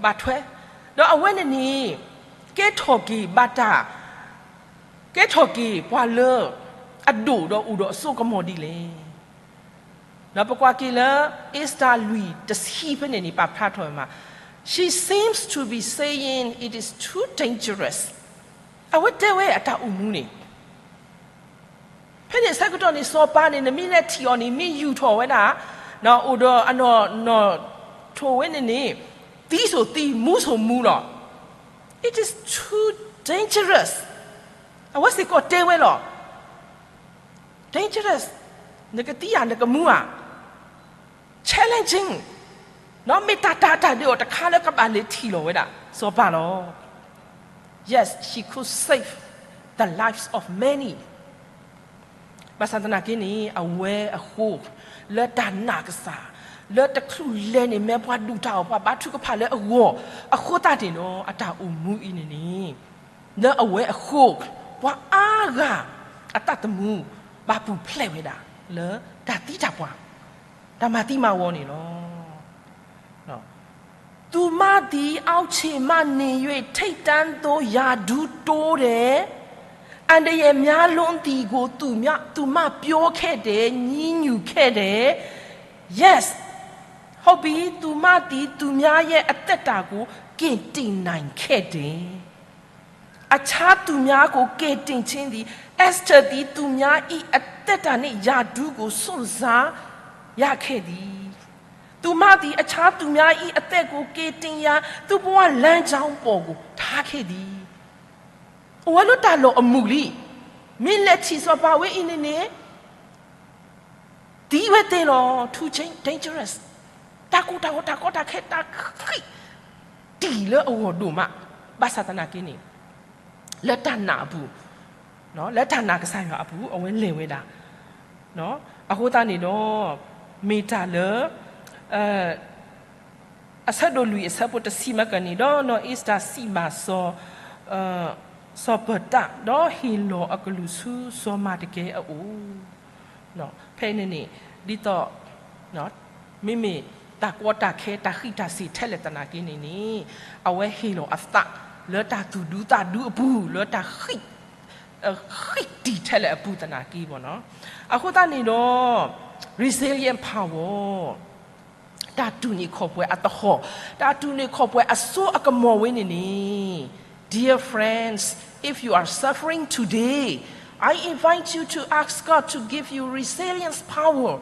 ဘၣ်ထွဲ, ဒီးအဝဲန့ၣ်န့ၣ် ကဲထီၣ်က့ၤဘၣ်တၢ်, ကဲထီၣ်က့ၤပှၤလၢ အဒိၣ်ဒီးအိၣ်ဒီးအစိကမီၤဒ်လဲၣ်. ဒီးပကွၢ်က့ၤလၢ Esther လွံၢ်တဆံဖဲန့ၣ်န့ၣ် ပာ်ဖျါထီၣ်ဝဲမး, She seems to be saying it is too dangerous. အဝဲတဲဝဲအတၢ်အိၣ်မူန့ၣ် ဖဲန့ၣ်အဆၢကတီၢ်န့ၣ် စီၤပၤန့ၣ် နမ့ၢ်လဲၤထံၣ်အီၤန့ၣ် မ့ၢ်ယူာ်ထီၣ်ဝဲဒၣ်, အိၣ်ဒီးအနီၢ်နီၢ်ထိၣ်ဝဲန့ၣ်န့ၣ်, သံစိာ်သံ, မူစိာ်မူလီၤ. It is too dangerous. အဝဲစ့ၢ်ကီးတဲဝဲလီၤ. Dangerous, နကသံဧါ နကမူဧါ, challenging, မ့ၢ်တၢ်တၢ်တၢ်ဒုးအီၤတခါလၢကဘၣ်လဲၤထံၣ်လီၤဝဲဒၣ် စီၤပၤလီၤ. Yes, she could save the lives of many. ဘၣ်ဆၣ်သနာ်က့န့ၣ် အဝဲအဃိ လၢတၢ်နာ်ကစၢ်, လၢတချုးလဲၤန့ၣ် မ့ၢ်ပှၤဒုၣ်တၢ်အီၣ် ပှၤဘါထုကဖၣ်လၢအဂီၢ်, အဃိသတးန့ၣ်ဒီး အတၢ်အိၣ်မူအံၤန့ၣ်န့ၣ်, လၢအဝဲအဃိ ပှၤအါဂၤအသးသမူ ဘၣ်ပူၤဖျဲးဝဲဒၣ် လၢတၢ်သံတၢ်ပှၢ်, တၢ်မၤသံမၤဝီန့ၣ်လီၤ. သူမသည် အောက်ခြေမှ နေ၍ ထိပ်တန်းသို့ ရာထူးတိုးတယ်။ အန္တရာယ်များလွန်းသည်ကို သူမ, သူမပြောခဲ့တယ်။ ညည်းညူခဲ့တယ်။ Yes, ဟုတ်ပြီ, သူမသည် သူများရဲ့ အသက်တာကို ကယ်တင်နိုင်ခဲ့တယ်။ အခြားသူများကို ကယ်တင်ခြင်းသည် Esther သည် သူများ၏ အသက်တာနှင့် ရာထူးကို စွန့်စားရခဲ့သည်. သူမသည် အခြားသူများ၏ အသက်ကို ကယ်တင်ရာ သူ့ဘဝလမ်းကြောင်းပေါ်ကို ထားခဲ့သည်. အိၣ်ဝဲလၢတၢ်လီၢ်အမုာ်လံ, မ့ၢ်လဲၤထံၣ်စီၤပၤဝဲအံၤန့ၣ်န့ၣ် သံဝဲသ့လီၤ, too dangerous, တၢ်ကိၢ်တၢ်ဂီၤ တၢ်ကီတၢ်ခဲ တၢ်ဃံးတံာ်လၢအဂီၢ်ဒိၣ်မး, ဘၣ်ဆၣ်သနာ်က့န့ၣ် လၢတၢ်နာ်အပူၤ, လၢတၢ်နာ်ကစၢ်ယွၤအပူၤ အဝဲလဲၤဝဲဒၣ်, အဃိသတးန့ၣ်ဒီး မ့ၢ်တၢ်လၢ အဆၢဒိၣ်လွံၢ်အဆၢဖိတဆံမးကန့ၣ်, ဒီးနီၢ်အ့စတၢ်စံးဘၣ်စီၤ, စီၤပၢၤတၢ်, ဒီးဟ့ၣ်လီၤအကလုၢ်ဆူစီၤမၤတကဲအအိၣ်, ဖဲန့ၣ်န့ၣ် ဒ်သိး မ့မ့ၢ်တၢ်ကီတၢ်ခဲ တၢ်ဃံးတၢ်စ့ၤထဲလဲၣ်သနာ်က့န့ၣ်န့ၣ်, အဝဲဟ့ၣ်လီၤအသး လၢတၢ်သူၣ်ဒူသးဒူအပူၤ လၢတၢ် ဃံးတံာ်ထဲလဲၣ်အပူၤသနာ်က့ဘၣ်နီၤ. အဃိသတးန့ၣ်ဒီး resilient power တၢ်တူၢ်န့ၢ်ခီၣ်ပှဲၤအသဟီၣ်, တၢ်တူၢ်န့ၢ်ခီၣ်ပှဲၤအစိအကမီၤဝဲန့ၣ်န့ၣ်, Dear friends, if you are suffering today, I invite you to ask God to give you resilience power.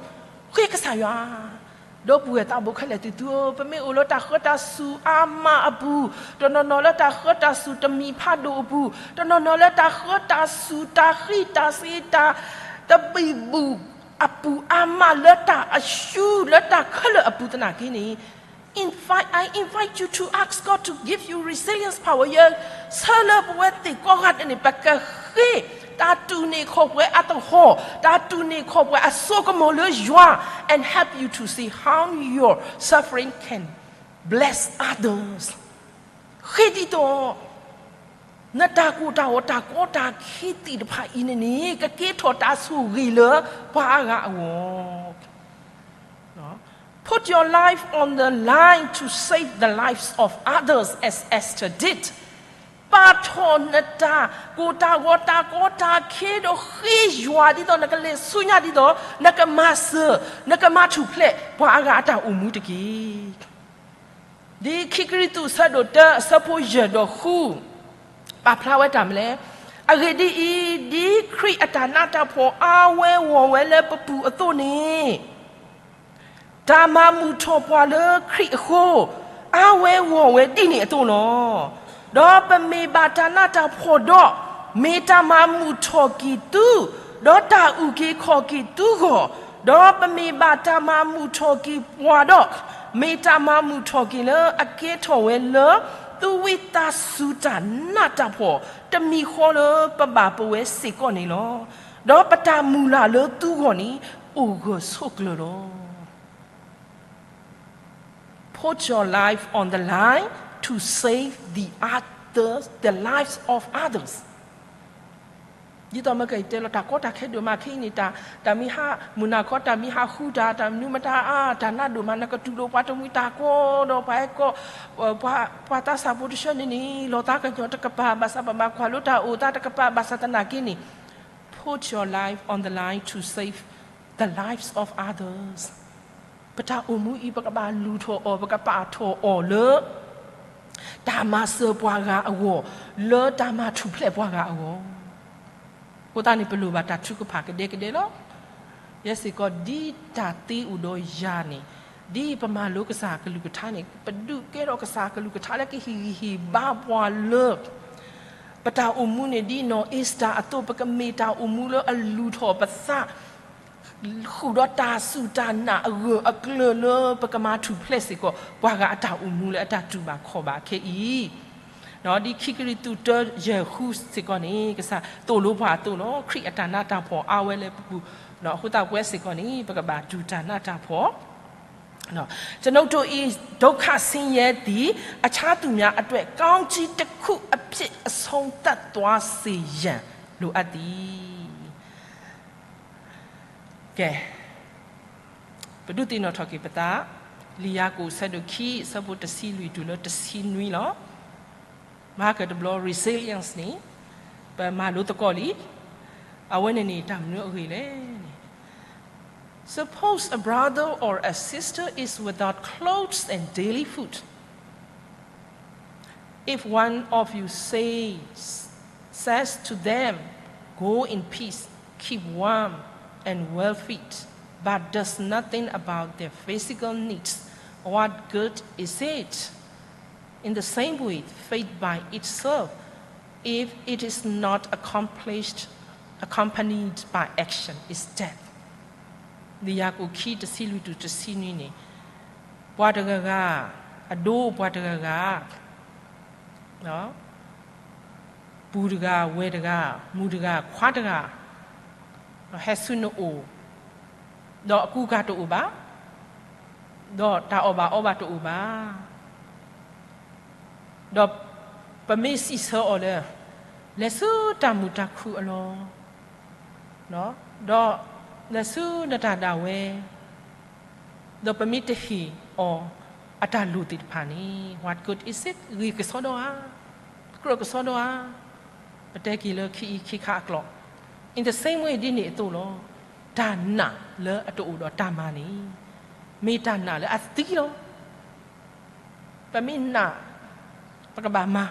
ဃ့ကစၢ်ယွၤ ဒီပုၢ်ဝဲၢ်သးဘိခဲလၢာ်သ့ၣ်သုဧၢ, ပမ့ၢ်အိၣ်လၢတၢ်ဃၢတၢ်စူၤအါမးအပူၤ, တနီၤနီၤလၢတၢ်ဃၢတၢ်စူၤတမံၤဖးဒိၣ်အပူၤ, တနီၤနီၤလၢတၢ်ဃၢတၢ်စူၤ တၢ်ဃံးတၢ်စ့ၤ တၢ်သဘံၣ်ဘုၣ်အပူၤအါမး, လၢတၢ်အရှုံး လၢတၢ်ခဲလၢာ်အပူၤသနာ်က့န့ၣ်, invite, I invite you to ask God to give you resilience power. ယဆၢလၢပဝဲသ့ၣ်ကိးဂၤဒဲးန့ၣ် ပကဃ့ တၢ်တူၢ်န့ၢ်ခီၣ်ပှဲၤအသဟီၣ်, တၢ်တူၢ်န့ၢ်ခီၣ်ပှဲၤအစိကမီၤလၢယွၤ, and help you to see how your suffering can bless others. ဃ့ဒ်သိး နတၢ်ကိၢ်တၢ်ဂီၤ တၢ်ကီတၢ်ခဲသ့ၣ်တဖၣ်အံၤန့ၣ်န့ၣ် ကကဲထီၣ်တၢ်ဆိၣ်ဂ့ၤလၢပှၤအါဂၤအဂီၢ် Put your life on the line to save the lives of others as Esther did. ပာ်ထီၣ်နတၢ်ကိၢ်တၢ်ဂီၤ တၢ်ကီတၢ်ခဲဒီး ဃ့ယွၤဒ်သိးနကလဲၤဆူညါ ဒ်သိးနကမၤစၢၤ နကမၤထူၣ်ဖျဲး ပှၤအါဂၤအတၢ်အိၣ်မူတက့ၢ်. ဒ်ခံကရံၣ်သူး အဆၢဒိၣ်တၢ အဆၢဖိယဲၢ်ဒီးဃု ပာ်ဖျါဝဲတၢ်မနုၤလဲၣ်. အဂ့ၢ်ဒ်အံၤ, ဒ်ခရံာ်အတၢ်နးတၢ်ဖှီၣ်အါဝဲဂီၢ်ဝဲလၢပပူၤအသိးန့ၣ်, တၢ်မၤမုာ်ထီၣ်ပှၤလၢခရံာ်အဃိ အါဝဲဂီၢ်ဝဲဒ်န့ၣ်အသိးလီၤ. ဒီးပမ့ၢ်ဘၣ်တၢ်နးတၢ်ဖှီၣ်ဒီး, မ့ၢ်တၢ်မၤမုာ်ထီၣ်က့ၤသု, ဒီးတၢ်အုၣ်က့ၤခီၣ်က့ၤသုဂီၢ်, ဒီးပမ့ၢ်ဘၣ်တၢ်မၤမုာ်ထီၣ်က့ၤပှၤဒီး, မ့ၢ်တၢ်မၤမုာ်ထီၣ်က့ၤလၢအကဲထီၣ်ဝဲလၢ သုဝံသးစူၤတၢ်နးတၢ်ဖှီၣ် တမံၤဃီလၢပဘၣ်ပဝဲစ့ၢ်ကီးန့ၣ်လီၤ. ဒီးပတၢ်မုၢ်လၢ်လၢသုဂီၢ်န့ၣ် အိၣ်ဂၢၢ်ဆိးကျၢၤလီၤ. Put your life on the line to save the others, the lives of others. ဒ်သိးမ့ၢ်ကတဲလီၤ တၢ်ကီတၢ်ခဲဒိၣ်မးခဲအံၤန့ၣ် တၢ်မ့ၢ်ဟးမုၢ်နၤခီ တၢ်မ့ၢ်ဟးဃုတၢ် တၢ်မနုၤမတၤအါ တၢ်နါဒိၣ်မး နကတူၢ်လိာ်ပှၤတမှံၤတၢ်ကီဒီး ပှၤဟဲကီ ပှၤသးစၢ်ဖိတဆၢန့ၣ်န့ၣ် လီၤသးကညီၤတကပၤ ဘၣ်ဆၣ်ပဘၣ်ကွၢ်လိတၢ်အိၣ်သးတကပၤ ဘၣ်ဆၣ်သနာ်က့န့ၣ် put your life on the line to save the lives of others. ပတၢ်အိၣ်မူအံၤ ပကဘၣ်လူၤထီၣ်အီၤ ပကပာ်ထီၣ်အီၤလၢ တၢ်မၤစၢၤပှၤဂၤအဂီၢ်, လၢတၢ်မၤထူၣ်ဖျဲးပှၤဂၤအဂီၢ်. အဃိသတးန့ၣ် ပလိၣ်ဘၣ်တၢ်ထုကဖၣ်ကဒဲကဒဲလီၤ. ယဲစ့ၢ်ကီး ဒ်တၢ်သ့အိၣ်ဒီးယၤန့ၣ်, ဒ်ပမၤလိကစၢ်ကလုၢ်ကထါန့ၣ် ပဒုးကဲထီၣ်ကစၢ်ကလုၢ်ကထါလၢကဟ့ၣ်ဂံၢ်ဟ့ၣ်ဘါပှၤလၢ ပတၢ်အိၣ်မူန့ၣ် ဒ်နီၢ်အ့ၤစတၢၤအသိး ပကမ့ၢ်တၢ်အိၣ်မူလၢအလူၤထီၣ်ပသး ဃုာ်ဒီးတၢ်စူၢ်တၢ်နာ်အဂၢၢ်အကျၢၤလၢ ပကမၤထူၣ်ဖျဲးစ့ၢ်ကီး ပှၤဂၤအတၢ်အိၣ်မူလၢအတၢ်တူၢ်ဘၣ်ခီၣ်ဘၣ်ခဲအံၤ, ဒ်ခံကရံၣ်သူးတၢယဲၢ်ဃုစ့ၢ်ကီးန့ၣ် ကစၢ်သိၣ်လိပှၤအသိးလီၤ. ခရံာ်အတၢ်နးတၢ်ဖှီၣ်အါဝဲလၢပပူၤ, အဃိသတးပဝဲစ့ၢ်ကီးန့ၣ် ပကဘၣ်တူၢ်တၢ်နးတၢ်ဖှီၣ် ကျွန်ုပ်တို့၏ ဒုက္ခဆင်းရဲသည် အခြားသူများအတွက် ကောင်းကြီးတစ်ခုအဖြစ် အဆုံးသတ်သွားစေရန် လိုအပ်သည်. ကဲ, ပဒုးသ့ၣ်နီၣ်ထီၣ်က့ၤပသး, လံာ်ယၤကိာ်ဆၢဒိၣ်ခံ ဆၢဖိတဆံလွံၢ်တုၤလၢတဆံနွံလီၤ. မဟါကတဘျီ resilience န့ၣ် ပမၤလိသကိးလံ, အဝဲန့ၣ်န့ၣ် တၢ်မနုၤအဂ့ၢ်လဲၣ်န့ၣ် Suppose a brother or a sister is without clothes and daily food. If one of you says, says to them, "Go in peace, keep warm and well fed," but does nothing about their physical needs, what good is it? In the same way, faith by itself, if it is not accomplished, accompanied by action, is dead. လံာ်ယၤကိာ်ခံ တဆံလွံၢ်တုၤတဆံနွံန့ၣ်, ပှၤတဂၤဂၤ, အဒိပှၤတဂၤဂၤ, ပူၤတဂၤ, ဝဲၢ်တဂၤ, မုၣ်တဂၤ, ခွါတဂၤ, ဟဲဆူနအိၣ်, ဒီးအကူအကၤတအိၣ်ဘၣ်, ဒီးတၢ်အီၣ်ဘၣ်အီဘၣ်တအိၣ်ဘၣ်, ဒီးပမ့ၢ်စံးဆၢအီၤလၢ လဲၤဆူတၢ်မုာ်တၢ်ခုၣ်အလီၢ်, ဒီးလဲၤဆူနတၢ်ဒၣ်ဝဲ, ဒီးပမ့ၢ်တဟ့ၣ်အီၤအတၢ်လိၣ်သ့ၣ်တဖၣ်န့ၣ် what good is it? ဂ့ၤကစီဒီဧါ, ကြၢးကစီဒီဧါ. ပတဲက့ၤလၢခံအံၤခံခါအကျိာ်, in the same way ဒ်န့ၣ်အသိးလီၤ. တၢ်နာ်လၢအတအိၣ်ဒီးတၢ်မၤန့ၣ် မ့ၢ်တၢ်နာ်လၢအသံလီၤ. ပမ့ၢ်နာ်, ပကဘၣ်မၤ,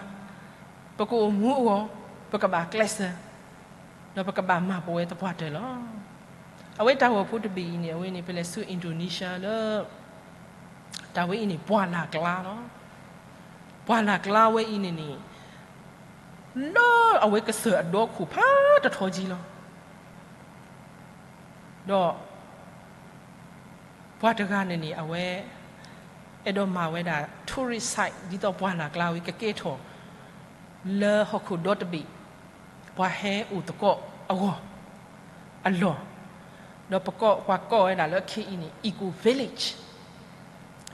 ပကအိၣ်မူအဂီၢ်, ပကဘၣ်ကျဲးစၢး, ဒီးပကဘၣ်မၤပဝဲသပှၢ်တၢၢ်လီၤ. အဝဲတၢ်ဂီၤဖိတဘ့ၣ်အံၤန့ၣ် အဝဲန့ၣ် ပလဲၤဆူ Indonesia လၢ တၢ်ဝဲအံၤန့ၣ် ပှၢ်လၢ်ကျါလီၤ. ပှၢ်လၢ်ကျါဝဲအံၤန့ၣ်န့ၣ် လၢအဝဲကစၢၢ်အဒီခိၣ်ဖးတထီကံလီၤ. ဒီး ပှၤတဂၤန့ၣ်န့ၣ် အဝဲ အဲၣ်ဒိးမၤဝဲဒၣ် tourist site ဒ်သိးပှၢ်လၢ်ကျါဝဲကကဲထီၣ် လၢဟီၣ်ခိၣ်ဒီတဘ့ၣ် ပှၤဟဲအိၣ်သကိးအဂီၢ် အလီၢ်, ဒီးပကိး ပှၤကိးဝဲဒၣ်လၢခဲအံၤန့ၣ် Eco Village,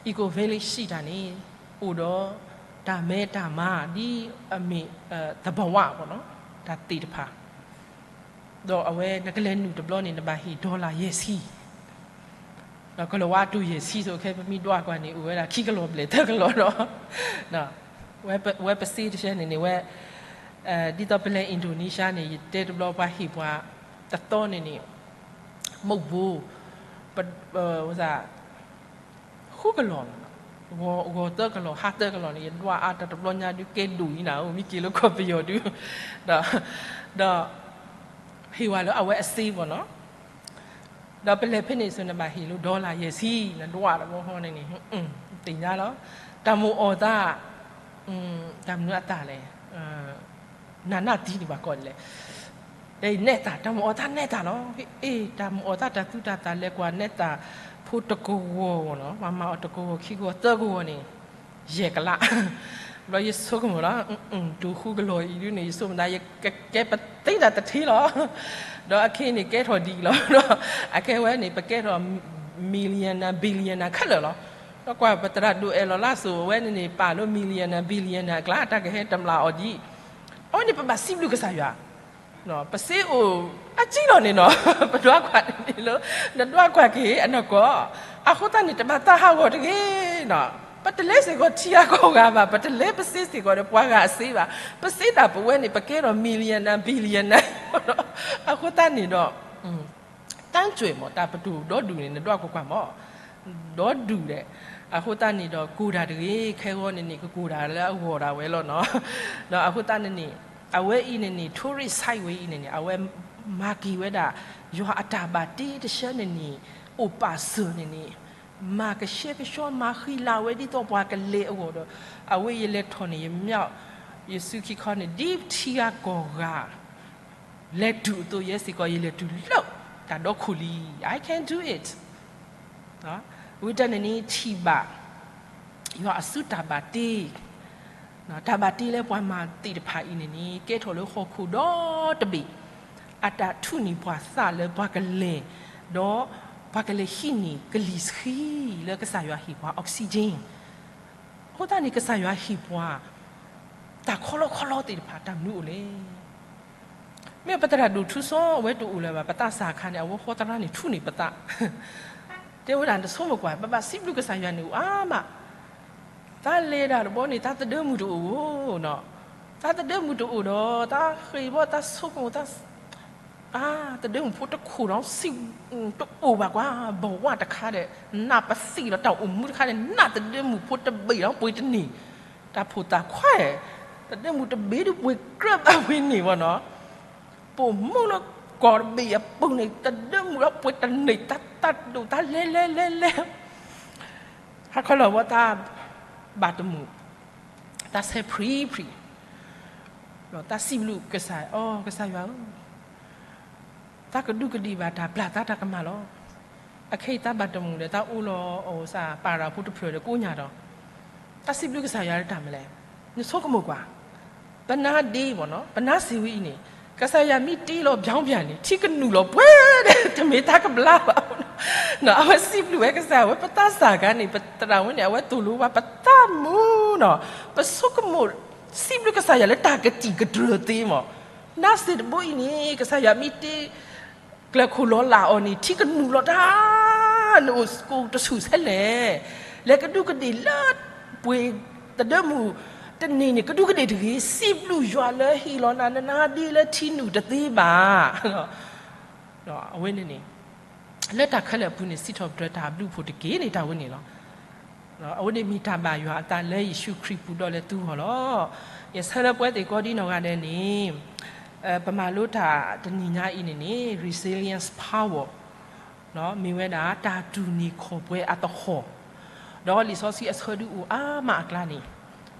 Eco Village စံးတၢ်န့ၣ် အိၣ်ဒီးတၢ်မဲတၢ်မါ ဒ်အမ့ၢ် သဘီဝါ တၢ်သ့ၣ်တဖၣ် ဒီးအဝဲနကလဲၤနုာ်တဘျီန့ၣ် နဘၣ်ဟ့ၣ် dollar ယဲၢ်ဆံ, ဒီးကလီၤဝါတိၢ်ယဲၢ်ဆံ ဆိခဲ ပမ့ၢ်ဒွးကွၢ်န့ၣ် အိၣ်ဝဲဒၣ်ခံကလီၤဘျဲၣ်သၢကလီၤဒီး ဝဲပစ့တဆၢန့ၣ်န့ၣ် ဝဲ ဒ်သိးပလဲၤ Indonesia န့ၣ် ယတဲတဘျီ ပှၤဟ့ၣ်ပှၤတသီန့ၣ်န့ၣ် မုၢ်ဘိ ဃုကလီၤ, ဂီၤသၢကလီၤ ဟါသၢကလီၤန့ၣ် ယဒွးအါတၢ်တဘျီညါဒုး ကဲဒိၣ်အံၤနၤ မ့ၢ်က့ၤလၢကီၢ်ပယီၤဒုး ဒီး ဟ့ၣ်ဝဲလၢအဝဲအစ့ဘၣ်နီၤ, ဒီးပလဲၤဖဲန့ၣ်ဆိ နဘၣ်ဟ့ၣ်လၢ dollar ယဲၢ်ဆံ နဒွးတဘျီဃီန့ၣ်န့ၣ် သ့ၣ်ညါလီၤ, တၢ်မုာ်အီၣ်သး တၢ်မနုၤအသးလဲၣ် နးနးတံၢ်န့ၣ်ဘၣ်ကီးဒ်လဲၣ်, တဲအံၤနဲၣ်သၣ် တၢ်မုာ်အီၣ်သးနဲၣ်သၣ်လီၤ, အ့ တၢ်မုာ်အီၣ်သးတၢ်သူတၢ်သၣ်လဲၤကွၢ်နဲၣ်သၣ်ဖိတကဝီၤဂီၢ်နီၤ ပှၤမၤအီၤတကဝီၤခံကဝီၤသၢကဝီၤန့ၣ် ယဲၢ်ကလး, ဘျီယဆိကမိၣ်လီၤ ဒိၣ်ဃုကလီၤအံၤဒုးန့ၣ် ယဆိကမိၣ်သး ယကကဲပသ့တၢ်တထံလီၤ, ဒီးအခဲအံၤန့ၣ် ကဲထီၣ်ဒ်အံၤလီၤ, အခဲဝဲန့ၣ် ပကဲထီၣ် millionaire billionaire ခဲလၢာ်လီၤ, ဒီးကွၢ်ပသရၣ်ဒိၣ်အဲၣ်လီၤလၢစိၤ အဝဲန့ၣ်န့ၣ် ပာ်လၢ millionaire billionaire အကျါ တၢ်ကဟဲတမျၢ်အီၤဒ်အံၤ, အဝဲန့ၣ်ပဘၣ်စံးဘျုးကစၢ်ယွၤ ပစ့အိၣ်အကံလီၤန့ၣ်နီၤ, ပဒွးကွၢ်န့ၣ်လၢ နဒွးကွၢ်က့ၤအနီၢ်ကီၢ်, အဃိသတးန့ၣ် တဘၣ်သးဟးဂီၤတဂ့ၤနီၤ, ပတလဲစ့ၢ်ကီးထံဂၤကီၢ်ဂၤဘၣ်, ပတလဲပစ့စ့ၢ်ကီးဒီးပှၤဂၤအစ့ဘၣ်, ပစ့ဒၣ်ပဝဲန့ၣ် ပကဲထီၣ် millionaire billionaire အဃိသတးန့ၣ်ဒီး တၢ်ကွဲးမ့ၢ် တၢ်ပတိၢ်ဒီဒူၣ်န့ၣ် နဒွးကွၢ်ကွၢ်မ့ၢ် ဒီဒူၣ်ဒဲး, အဃိသတးန့ၣ်ဒီး ကိၢ်တၢ်တဂ့ၤ, ခဲဂီၤန့ၣ်န့ၣ် ကကိၢ်တၢ်လၢအဂီၢ်ဒၣ်ဝဲလီၤနီၤ. အဃိသတးန့ၣ်န့ၣ် အဝဲအံၤန့ၣ်န့ၣ် Tourist site ဝဲအံၤန့ၣ်န့ၣ် အဝဲမၤက့ၤဝဲဒၣ် ယွၤအတၢ်ဘၣ်တ့တဆၢန့ၣ်န့ၣ် အိၣ်ပာ်စၢၤန့ၣ်န့ၣ် မၤကဆှဲကဆှီမၤဃံလၤဝဲဒ်သိးပှၤကလဲၤအဂီၢ်ဒီး အဝဲယလဲၤထီၣ်န့ၣ် ယမၠၣ် ယစုခံခီန့ၣ် ဒ်ထံဂၤကီၢ်ဂၤ လဲၤတုၤအသိး ယဲစ့ၢ်ကီး ယလဲၤတုၤလၢတၢ်ဒီခိၣ်လံ, I can do it. ဝံၤတၢ်န့ၣ်န့ၣ် ထံၣ်ဘၣ် ယွၤအစုတၢ်ဘၣ်တ့, တၢ်ဘၣ်တ့လၢပှၤမၤသ့ၣ်တဖၣ်အံၤန့ၣ်န့ၣ် ကဲထီၣ်လၢဟီၣ်ခိၣ်ဒီတဘ့ၣ် အတၢ်ထူးန့ၢ်ပှၤသးလၢပှၤကလဲၤ ဒီးပှၤကလဲၤဟံးန့ၢ်ကလံၤဆှံလၢကစၢ်ယွၤဟ့ၣ်ပှၤ oxygen အဃိသတးန့ၣ် ကစၢ်ယွၤဟ့ၣ်ပှၤ တၢ်ခီလီခီလီသ့ၣ်တဖၣ် တၢ်မနုၤအိၣ်လဲၣ်. မ့ၢ်ပသရၣ်ဒိၣ်ထူစီ အဝဲတအိၣ်လၢၤဘၣ်, ပသးစၢ်အခါန့ၣ် အဝဲဃီသရၣ်န့ၣ် ထူးန့ၢ်ပသး, တဲဝဲဒၣ် နဆိကမိၣ်ကွၢ် ပဘၣ်စံးဘျုးကစၢ်ယွၤန့ၣ်အိၣ်အါမး, တၢ်လဲၤဒၣ်တဘျီန့ၣ် တၢ်သဒၢမုၢ်တအိၣ်ဧိၤနီၤ, တၢ်သဒၢမုၢ်တအိၣ်ဒီး တၢ်ဃ့ၢ်ဘီ တၢ်ဆိကမိၣ် တၢ် သဒၢမုၢ်ဖိတခိၣ်ဒီး စံး တအိၣ်ဘၣ်ကွၢ်, ဘဝတခါဒီး နးပသံၣ်လီၤ, တၢ်အိၣ်မူတခါဒီး နးသဒၢမုၢ်ဖိတဘ့ၣ်ဒီး ပှ့ၤတန့ၢ်, တၢ်ဖိသၣ်ခွါ သဒၢမုၢ်တဘ့ၣ်ဒီး ပှ့ၤကြၢးဘၣ်ပှ့ၤန့ၢ်ဝဲနီၤ, ပိာ်မုၣ်လၢကီၢ်တဘ့ၣ်အပူၤန့ၣ် သဒၢမုၢ်ဒီးပှ့ၤတန့ၢ်, တၢ်သးဒိၣ် တၢ်လဲၤလဲၤလဲၤလဲၤ ဟါခီလီၤဝဲ တၢ်ဘၣ်တမုာ်, တၢ်ဆဲးဖှံဖှံ, တၢ်စံးဘျုးကစၢ်, အိ ကစၢ်ယွၤဧၢ, တၢ်ကဒူးကဒ့ၣ်ဘၣ်တၢ်ပျၢ်သးတၢ်ကမၣ်လီၤ. အခဲအံၤတၢ်ဘၣ်တမုာ်ဒီး တၢ်အိၣ်လီၤအီၣ်စၢ် ပၤရၤဖိတဖျၢၣ်ဒီးကိးညါဒီး, တၢ်စံးဘျုးကစၢ်ယွၤလၢတၢ်မနုၤလဲၣ်. နဆိကမိၣ်ကွၢ်, ပနါဒ့မ့ၢ်နီၤ, ပနါစ့ဝဲအံၤန့ၣ် ကစၢ်ယွၤမ့ၢ်တ့လီၤ ပြောင်းပြန်န့ၣ် ထံကနူာ်လီၤပှဲၤဒီး တမ့ၢ်တၢ်ကဘျါဘၣ်. အဝဲစံးဘျုးဝဲကစၢ်, အဝဲပသးစၢ်အခါန့ၣ် ပသရၣ်ဝဲန့ၣ် အဝဲသိၣ်လိပှၤ ပသးမုာ်နီၤ, ပဆိကမိၣ် စံးဘျုးကစၢ်ယွၤလၢတၢ်ကတံာ်ကတြၢၤသ့မ့ၢ်, နါစ့တဘိအံၤန့ၣ် ကစၢ်ယွၤမ့ၢ်တ့ ကျၢၤခိၣ်လီၤလးအီၤန့ၣ် ထံကနူာ်လီၤတၢ်, နအိၣ်ကိးတဆူၣ်ဆဲလဲၣ်, လဲၤကဒူးကဒ့ၣ်လၢ ပှ့ၤသဒၢမုၢ်တန့ၢ်န့ၣ် ကဒူးကဒ့ၣ်တဂ့ၤ, စံးဘျုးယွၤလၢဟ့ၣ်လီၤနၤ နနါဒ့လၢထံနူာ်တသ့ဘၣ်. အဝဲန့ၣ်န့ၣ် လၢတၢ်ခဲလၢာ်အပူၤန့ၣ် စံးထီၣ်ပတြၢၤတၢ်ဘျုးဖှိၣ်တက့ၢ်န့ၣ် တၢ်ဝဲန့ၣ်လီၤ. အဝဲန့ၣ်မ့ၢ်တၢ်ဘၣ်ယွၤအသးလၢယ့ၣ်ၡူးခရံာ်ပူၤဒီးလၢသုဂီၢ်လီၤ. ယဆၢလၢပဝဲသ့ၣ်ကိးဒ်နီၢ်ဂၤဒဲးန့ၣ် ပမၤလိတၢ်တနံၤညါအံၤန့ၣ်န့ၣ် resilience power မ့ၢ်ဝဲဒၣ်တၢ်တူၢ်န့ၢ်ခီၣ်ပှဲၤအသဟီၣ်, ဒီးလံာ်စီဆှံအဆၢဒုးအိၣ်အါမးအကျါန့ၣ်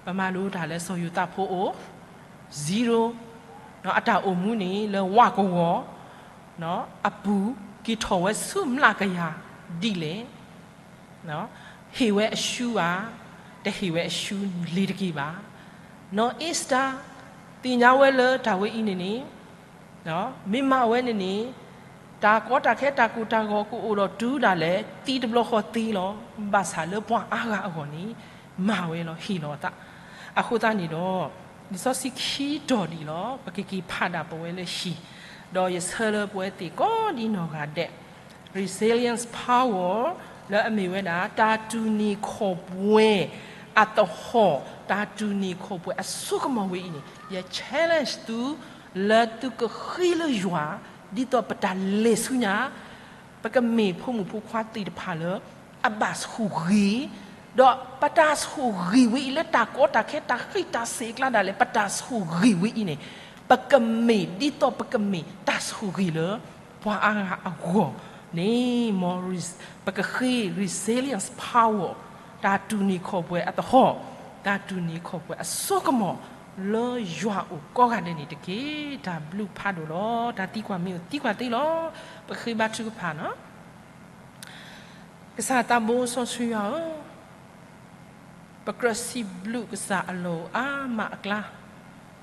ပမၤလိတၢ်လၢစီၤယိၤသးဖိအိၣ် zero, အတၢ်အိၣ်မူန့ၣ်လၢဝၣ်ကဝီၤ အပူၤ က့ၤထီၣ်ဝဲဆူမျးကယၤဒ်လဲၣ်, ဟ့ၣ်ဝဲအရှုံးဧါ, တဟ့ၣ်ဝဲအရှုံးလ့ၤတက့ၢ်ဘၣ်. နီၢ်အ့စတၢၤ သ့ၣ်ညါဝဲလၢတၢ်ဝဲအံၤန့ၣ်န့ၣ် မ့ၢ်မၤဝဲန့ၣ်န့ၣ် တၢ်ကီတၢ်ခဲတၢ်ကိၢ်တၢ်ဂီၤကအိၣ်ဒီးတုၤဒၣ်လဲာ် သံတဘျီဃီသ့လီၤ. ဘၣ်ဆၣ်လၢပှၤအါဂၤအဂီၢ်န့ၣ် မၤဝဲလီၤ ဟ့ၣ်လီၤအသး. အဃိသတးန့ၣ်ဒီး လံာ်စီဆှံခံတီၤဒံးလီၤ ပကက့ၤဖးဒၣ်ပဝဲလၢဟံၣ်, ဒီးယဆၢလၢပဝဲသ့ၣ်ကိးဒ်နီၢ်ဂၤဒဲး resilience power လၢအမ့ၢ်ဝဲဒၣ် တၢ်တူၢ်န့ၢ်ခီၣ်ပှဲၤအသဟီၣ်, တၢ်တူၢ်န့ၢ်ခီၣ်ပှဲၤအစိကမီၤဝဲအံၤန့ၣ် ယ challenge သု လၢသုကဃ့လၢယွၤ ဒ်သိးပတၢ်လဲၤဆူညါ ပကမ့ၢ်ဖိမုၣ်ဖိခွါသ့ၣ်တဖၣ်လၢ အဘၣ်ဆိၣ်ဂ့ၤ, ဒီးပတၢ်ဆိၣ်ဂ့ၤဝဲအံၤ လၢတၢ်ကီတၢ်ခဲတၢ်ဃံးတၢ်စ့ၤအကျါဒၣ်လဲာ် ပတၢ်ဆိၣ်ဂ့ၤဝဲအံၤန့ၣ် ပကမ့ၢ်ဒ်သိးပကမ့ၢ်တၢ်ဆိၣ်ဂ့ၤလၢ ပှၤအါဂၤအဂီၢ်န့ၣ် ပကဃ့ resilience power တၢ်တူၢ်န့ၢ်ခီၣ်ပှဲၤအသဟီၣ်, တၢ်တူၢ်န့ၢ်ခီၣ်ပှဲၤအစိကမီၤ လၢယွၤအိၣ်ကိးဂၤဒဲးန့ၣ်တက့ၢ်. တၢ်ဘျုးဖးဒိၣ်လီၤ. တၢ်သံကွၢ်မ့ၢ်အိၣ်သံကွၢ်သ့လီၤ. ပဃ့ဘါထုကဖၣ်နီၤ. ကစၢ်သးဘိစီဆှံယွၤဧၢ, ပကြၢးစံးဘျုးကစၢ်အလီၢ်အိၣ်အါမးအကျါ,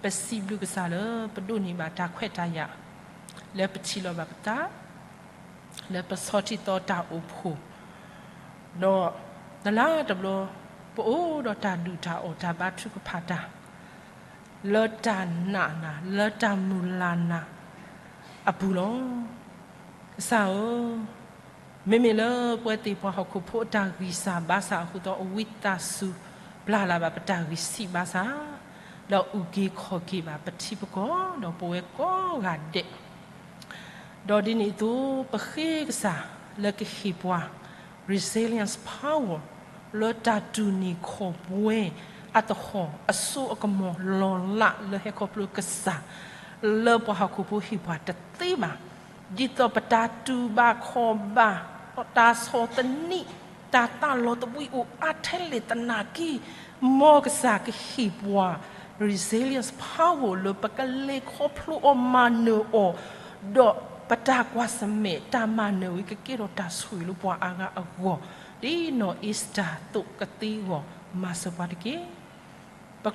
ပစံးဘျုးကစၢ်လၢပဒိးန့ၢ်ဘၣ်တၢ်ခွဲးတၢ်ယာ်, လၢပထံၣ်လိာ်ဘၣ်ပသး, လၢပဆီၣ်ထံသီတၢ်အိၣ်ဖှိၣ်, ဒီးနလါတဘျီ ပအိၣ်ဒီးတၢ်ဒုၣ်တၢ်အီၣ်တၢ်ဘါထုကဖၣ်တၢ် လၢတၢ်နာ်နၤ လၢတၢ်မုၢ်လၢ်နၤ အပူၤလီၤ. ကစၢ်ဧၢ, မ့မ့ၢ်လၢပဝဲသ့ၣ်ပှၤဟီၣ်ခိၣ်ဖိအတၢ်ဂံၢ်စၢ်ဘါစၢ်အဃိသတး အဝံသးစူၤပျၢ်လၢ်ဘၣ်ပတၢ်ဂံၢ်ဆံးဘါစၢ်, ဒီးအုၣ်က့ၤခီၣ်က့ၤဘၣ်ပထံပကီၢ် ဒီးပဝဲကိးဂၤဒဲး ဒီးဒ်န့ၣ်အသိး ပဃ့ကစၢ်လၢကဟ့ၣ်ပှၤ resilience power လၢတၢ်တူၢ်န့ၢ်ခီၣ်ပှဲၤအသဟီၣ် အစိအကမီၤလီၤလးလၢဟဲခီဖျိကစၢ် လၢပှၤဟီၣ်ခိၣ်ဖိဟ့ၣ်ပှၤတသ့ဘၣ်. ဒ်သိးပတၢ်တူၢ်ဘၣ်ခီၣ်ဘၣ် တၢ်ဆီၣ်သနံး တၢ်သးလီၤသဘှံးအိၣ်အါထဲလဲၣ်သနာ်က့ မ်ကစၢ်ကဟ့ၣ်ပှၤ resilience power လၢပကလဲၤခီဖျိအီၤမၤနၢၤအီၤ, ဒီးပတၢ်ကွၢ်ဆၢၣ်မဲာ်တၢ်မၤနၢၤဝဲ ကကဲထီၣ်တၢ်ဆိၣ်ဂ့ၤလၢပှၤအါဂၤအဂီၢ်, ဒ်နီၢ်အ့စတၢၤအသိးကသ့အဂီၢ် မၤစၢၤပှၤတက့ၢ်. ပ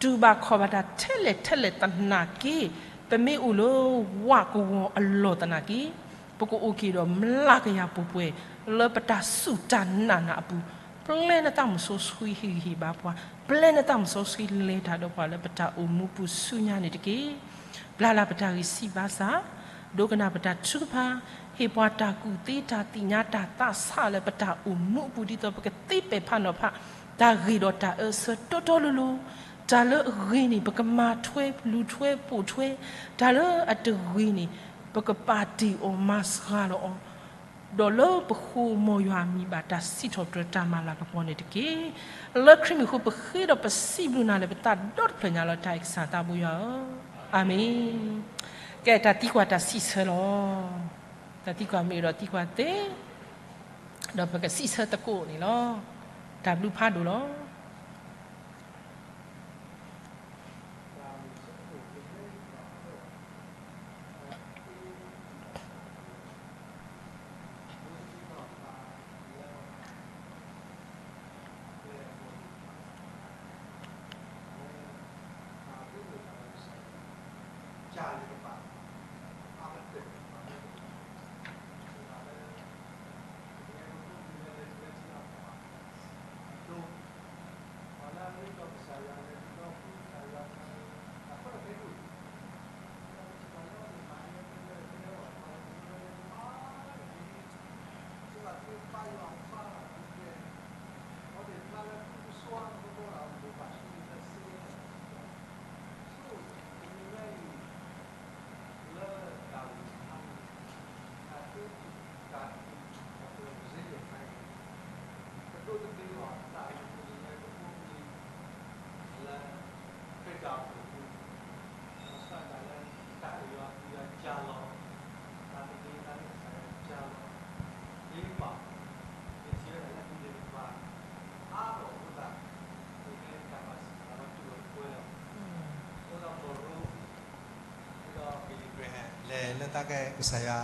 တူၢ်ဘၣ်ခီၣ်ဘၣ်တၢ်ထဲလဲၣ်ထဲလဲၣ်သနာ်က့ ပမ့ၢ်အိၣ်လၢဝးကဝီၤအလီၢ်သနာ်က့ ပကအိၣ်က့ၤဒီးမျးကယၤပှဲၤပှဲၤ လၢပတၢ်စူၢ်တၢ်နာ်နၤအပူၤ, ပျဲနသးမုၢ်စီဆှံဟ့ၣ်ဂံၢ်ဟ့ၣ်ဘါပှၤ, ပျဲနသးမုၢ်စီဆှံလဲၤတၢ်ဒီးပှၤလၢပတၢ်အိၣ်မူပူၤဆူညါန့ၣ်တက့ၢ်. ပျၢ်လၢ်ပတၢ်ဂံၢ်ဆံးဘါစၢ်, ဒိကနၣ်ပတၢ်ထုကဖၣ်, ဟ့ၣ်ပှၤတၢ်ကူၣ်သ့တၢ်သ့ၣ်ညါတၢ်သးဆးလၢပတၢ်အိၣ်မူအပူၤ ဒ်သိးပကသ့ပဲာ်ဖးနီၤဖး တၢ်ဂ့ၤဒီးတၢ်အၢအဆၢတီတီလိၤလိၤ, တၢ်လၢအဂ့ၤန့ၣ် ပကမၤထွဲလူၤထွဲပိာ်ထွဲ, တၢ်လၢအတဂ့ၤန့ၣ် ပကပာ်တ့ၢ်အီၤမၤစှၤလီၤအီၤ, ဒီးလၢပဃိမ်ယွၤအမံၤဘၣ်တၢ်စံးထီၣ်ပတြၢၤတၢ်မၤလၤကပီၤန့ၣ်တက့ၢ်. လၢခရံာ်မံၤအဃိပဃ့ဒီးပစံးဘျုးနၤလၢပသးဒီတဖျၢၣ်ညါလီၤ တၢ်အံၤကစၢ်သးဘိယွၤဧၢ, အၤမ့ၣ်. ကဲတၢ်သံကွၢ်တၢ်စံးဆၢလီၤ. တၢ်သံကွၢ်မ့ၢ်ဒီးသံကွၢ်သ့, ဒီးပကစံးဆၢသကိးန့ၣ်လီၤ. တၢ်ဘျုးဖးဒိၣ်လီၤ.လဲၤလၢတၢ်ကဲကစၢ်ယွၤ,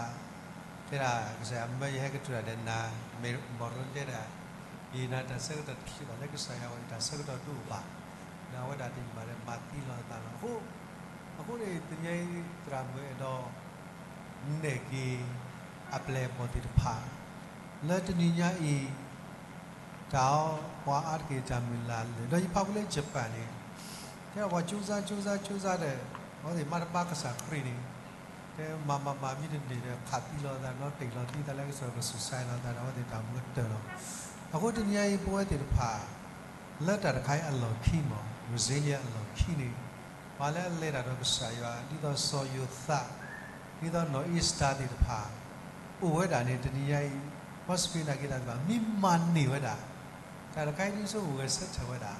တဲဒၣ်ကစၢ်ယွၤမၢယဟဲကတုၤတၢ်ဒီးနၤ, မ့ၢ်မီၢ်ရိတဲဒၣ်, ယနၤတၢ်ဆၢကတီၢ်တချံးဘၣ်လၢကစၢ်ယွၤအဂီၢ် ယတၢ်ဆၢကတီၢ်ဒိၣ်ဘၣ်, ဒီးအဝဲဒၣ်တယံာ်ဘၣ်ဒီးမၤသံလီၤအသးလီၤ. အဃိ, အဃိန့ၣ် တနံၤအံၤသရၣ်မုၣ်အဲၣ်ဒိး နဲၣ်က့ၤ အပျဲၢ်အဘီၣ်သ့ၣ်တဖၣ် လၢတနံၤညါအံၤ တၢ်အီၤပှၤအါတက့ၢ်တၢ်မုၢ်လၢ်လၢာ် ဒီးယဖးဖူလၢ Japan န့ၣ်, ထဲပှၤကၠိစါ ကၠိစါ ကၠိစါဒီး အဝဲသ့ၣ်မၤတဘါကစၢ်ခရံာ်န့ၣ်, တဲမၤမၤမၤမံတန့ၢ်ဒီး ခးသံလီၤသး နီတ့ၢ်လီၤသံသးလၢကစၢ်ကစူးစါလီၤသးဒီး အဝဲသ့ၣ်တၢ်မူကတၢၢ်လီၤ. အဃိတနံၤညါအံၤ ပဝဲသ့ၣ်တဖၣ် လၢတၢ်တခါအံၤအလီၢ်ခံမး Brazilian အလီၢ်ခံန့ၣ်, ပှၤလၢအလဲၤတၢ်ဒီးကစၢ်ယွၤ ဒ်သိးစီၤယိၤသး, ဒ်သိးနီၢ်အ့စတၢၤသ့ၣ်တဖၣ် အိၣ်ဝဲဒၣ်န့ၣ် တနံၤညါအံၤ ပှၤစူၢ်က့ၤနာ်က့ၤတၢ်သ့ၣ်တဖၣ် မ့ၢ်မၤန့ၢ်ဝဲဒၣ်, တၢ်တခါအံၤဒ်သိးအိၣ်ဂဲၤဆၢထၢၣ်ဝဲဒၣ်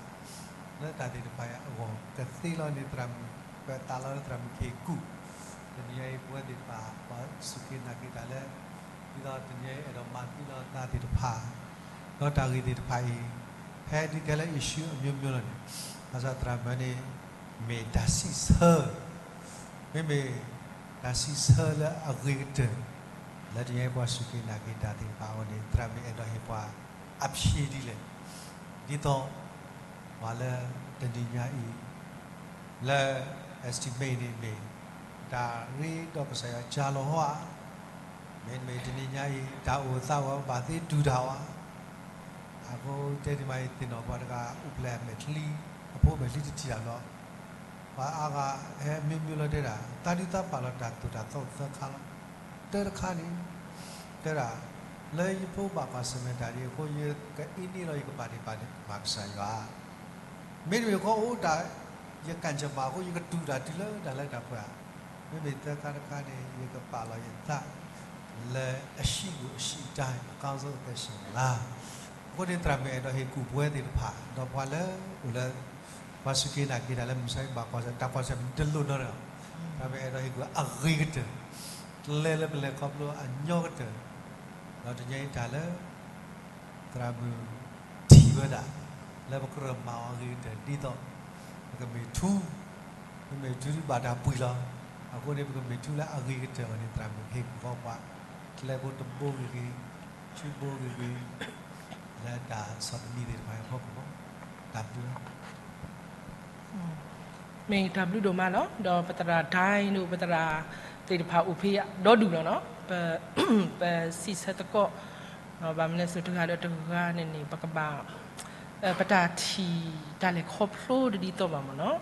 လၢတၢ်သ့ၣ်တဖၣ်အံၤအဂီၢ် ကသ့လီၤန့ၣ် သရၣ်မုၣ် ပသးလီၤလၢသရၣ်မုၣ်ခ့ၣ်ကူၣ်, တနံၤညါအံၤ ပဝဲသ့ၣ်တဖၣ် ပှၤစူၢ်က့ၤနာ်က့ၤတၢ်လၢ ဒ်သိးတနံၤညါအံၤအဲၣ်ဒိးမၤသံလီၤသးသ့ၣ်တဖၣ် ဒီးတၢ်ဂ့ၢ်သ့ၣ်တဖၣ်အံၤ ဖဲဒုးကဲလၢ issue အမျိုးမျိုးလီၤန့ၣ်, ဘၣ်ဆၣ်သရၣ်မုၣ်န့ၣ် မ့ၢ်တၢ်စံးဆၢ, မ့မ့ၢ်တၢ်စံးဆၢလၢအဂ့ၤကတၢၢ် လၢတနံၤညါအံၤပှၤစူၢ်က့ၤနာ်က့ၤတၢ်သ့ၣ်တဖၣ်အဂီၢ်န့ၣ် သရၣ်မုၣ်အဲၣ်ဒိးဟ့ၣ်ပှၤအဖြေဒ်လဲၣ်, ဒ်သိး ပှၤလၢတနံၤညါအံၤ လၢ estimate န့ၣ်မ့ၢ် တၢ်ရ့ဒီးကစၢ်ယွၤကၢ်လီၤဟီဧါ, မ့တမ့ၢ်တနံၤညါအံၤ တၢ်အိၣ်သးဝဲဘၣ်သ့တူၢ်တၢ်ဧါ, အဃိတဲဒ်မးအံၤ သ့ၣ်နီၣ်ပှၤတဂၤ အိၣ်ဖျဲၣ်အမဲာ်ချံ, အဖိမဲာ်ချံတထံၣ်တၢ်ဘျီ ပှၤအါဂၤဟဲမ့ၢ်မ့ၢ်လီၤတဲဒၣ် သးဒုးသးပာ်လီၤတၢ်သိၣ်တၢ်သီသၢခါလီၤ. တၢတခါန့ၣ် တဲဒၣ် လၢယဖိဘၣ်ကွၢ်ဆၢၣ်မဲာ်တၢ်ဒ်အံၤအဃိ ယကအံးန့ၢ်လီၤယကပာ်တ့ၢ်ပာ်မၤကစၢ်ယွၤ မ့တမ့ၢ်ဃီအိၣ်တၢ် ယကၣ်ကမၣ်အဃိ ယကတူၢ်တၢ်တုၤလၢတၢ်လၢတၢ်ပှဲၤဧါ. မ့မ့ၢ်သၢခါတခါန့ၣ် ယကပာ်လီၤယသး လၢအရှိကိုအရှိအတိုင်း အကောင်းဆုံးအသက်ရှင်လာ အဃိန့ၣ် သရၣ်မုၣ်အဲၣ်ဒိးဟ့ၣ်ကူၣ်ပဝဲသ့ၣ်တဖၣ် ဒီးပှၤလၢအိၣ်လၢ ပှၤစူၢ်က့ၤနာ်က့ၤတၢ်လၢမုၢ်ဆါဘၣ်ကွၢ်ဆၢၣ် တၢ်ကွၢ်ဆၢၣ်မဲာ်တလိၣ်နီတဂၤ သရၣ်မုၣ်အဲၣ်ဒိးဟ့ၣ်ကူၣ်အဂ့ၤကတၢၢ် ကျဲလၢပလဲၤခီဖျိအညီကတၢၢ် ဒီးတညီအံၤတၢ်လၢ သရၣ်မုၣ်ထံၣ်ဝဲဒၣ် လၢပကြၢးမၤအီၤအဂ့ၤကတၢၢ်ဒ်သိး ပကမ့ၢ်ထူ ပမ့ၢ်ထူဒ်ဘၣ်တၢ်ပှံၤလီၤ. အဃိန့ၣ် ပကမ့ၢ်ထူလၢအဂ့ၤကတၢၢ်အဂီၢ်န့ၣ် သရၣ်မုၣ်ဟ့ၣ်ကူၣ်ဃီပှၤ ကျဲဖိတဘိဂ့ၤဂ့ၤ ဆူဘိဂ့ၤဂ့ၤ လၢတၢ်ဆီၣ်သနံးသ့ၣ်တဖၣ်အဖီခိၣ် တၢ်ဘျုးလီၤ. မ့ၢ်တၢ်ဘျုးဒိၣ်မးလီၤ. ဒီးပသရၣ်ဒိၣ် ပသရၣ်သ့ၣ်တဖၣ်အိၣ်ဖဲဒီဒူၣ်လီၤနီၤ. ပစံးဆၢသကိး ဘၣ်မနုၤလဲၣ်စိၤတဂၤဒီးတဂၤန့ၣ်န့ၣ် ပကဘၣ် ပတၢ်ထံၣ်တၢ်လဲၤခီဖျိတဒ်သိးဘၣ်မ့ၢ်နီၤ.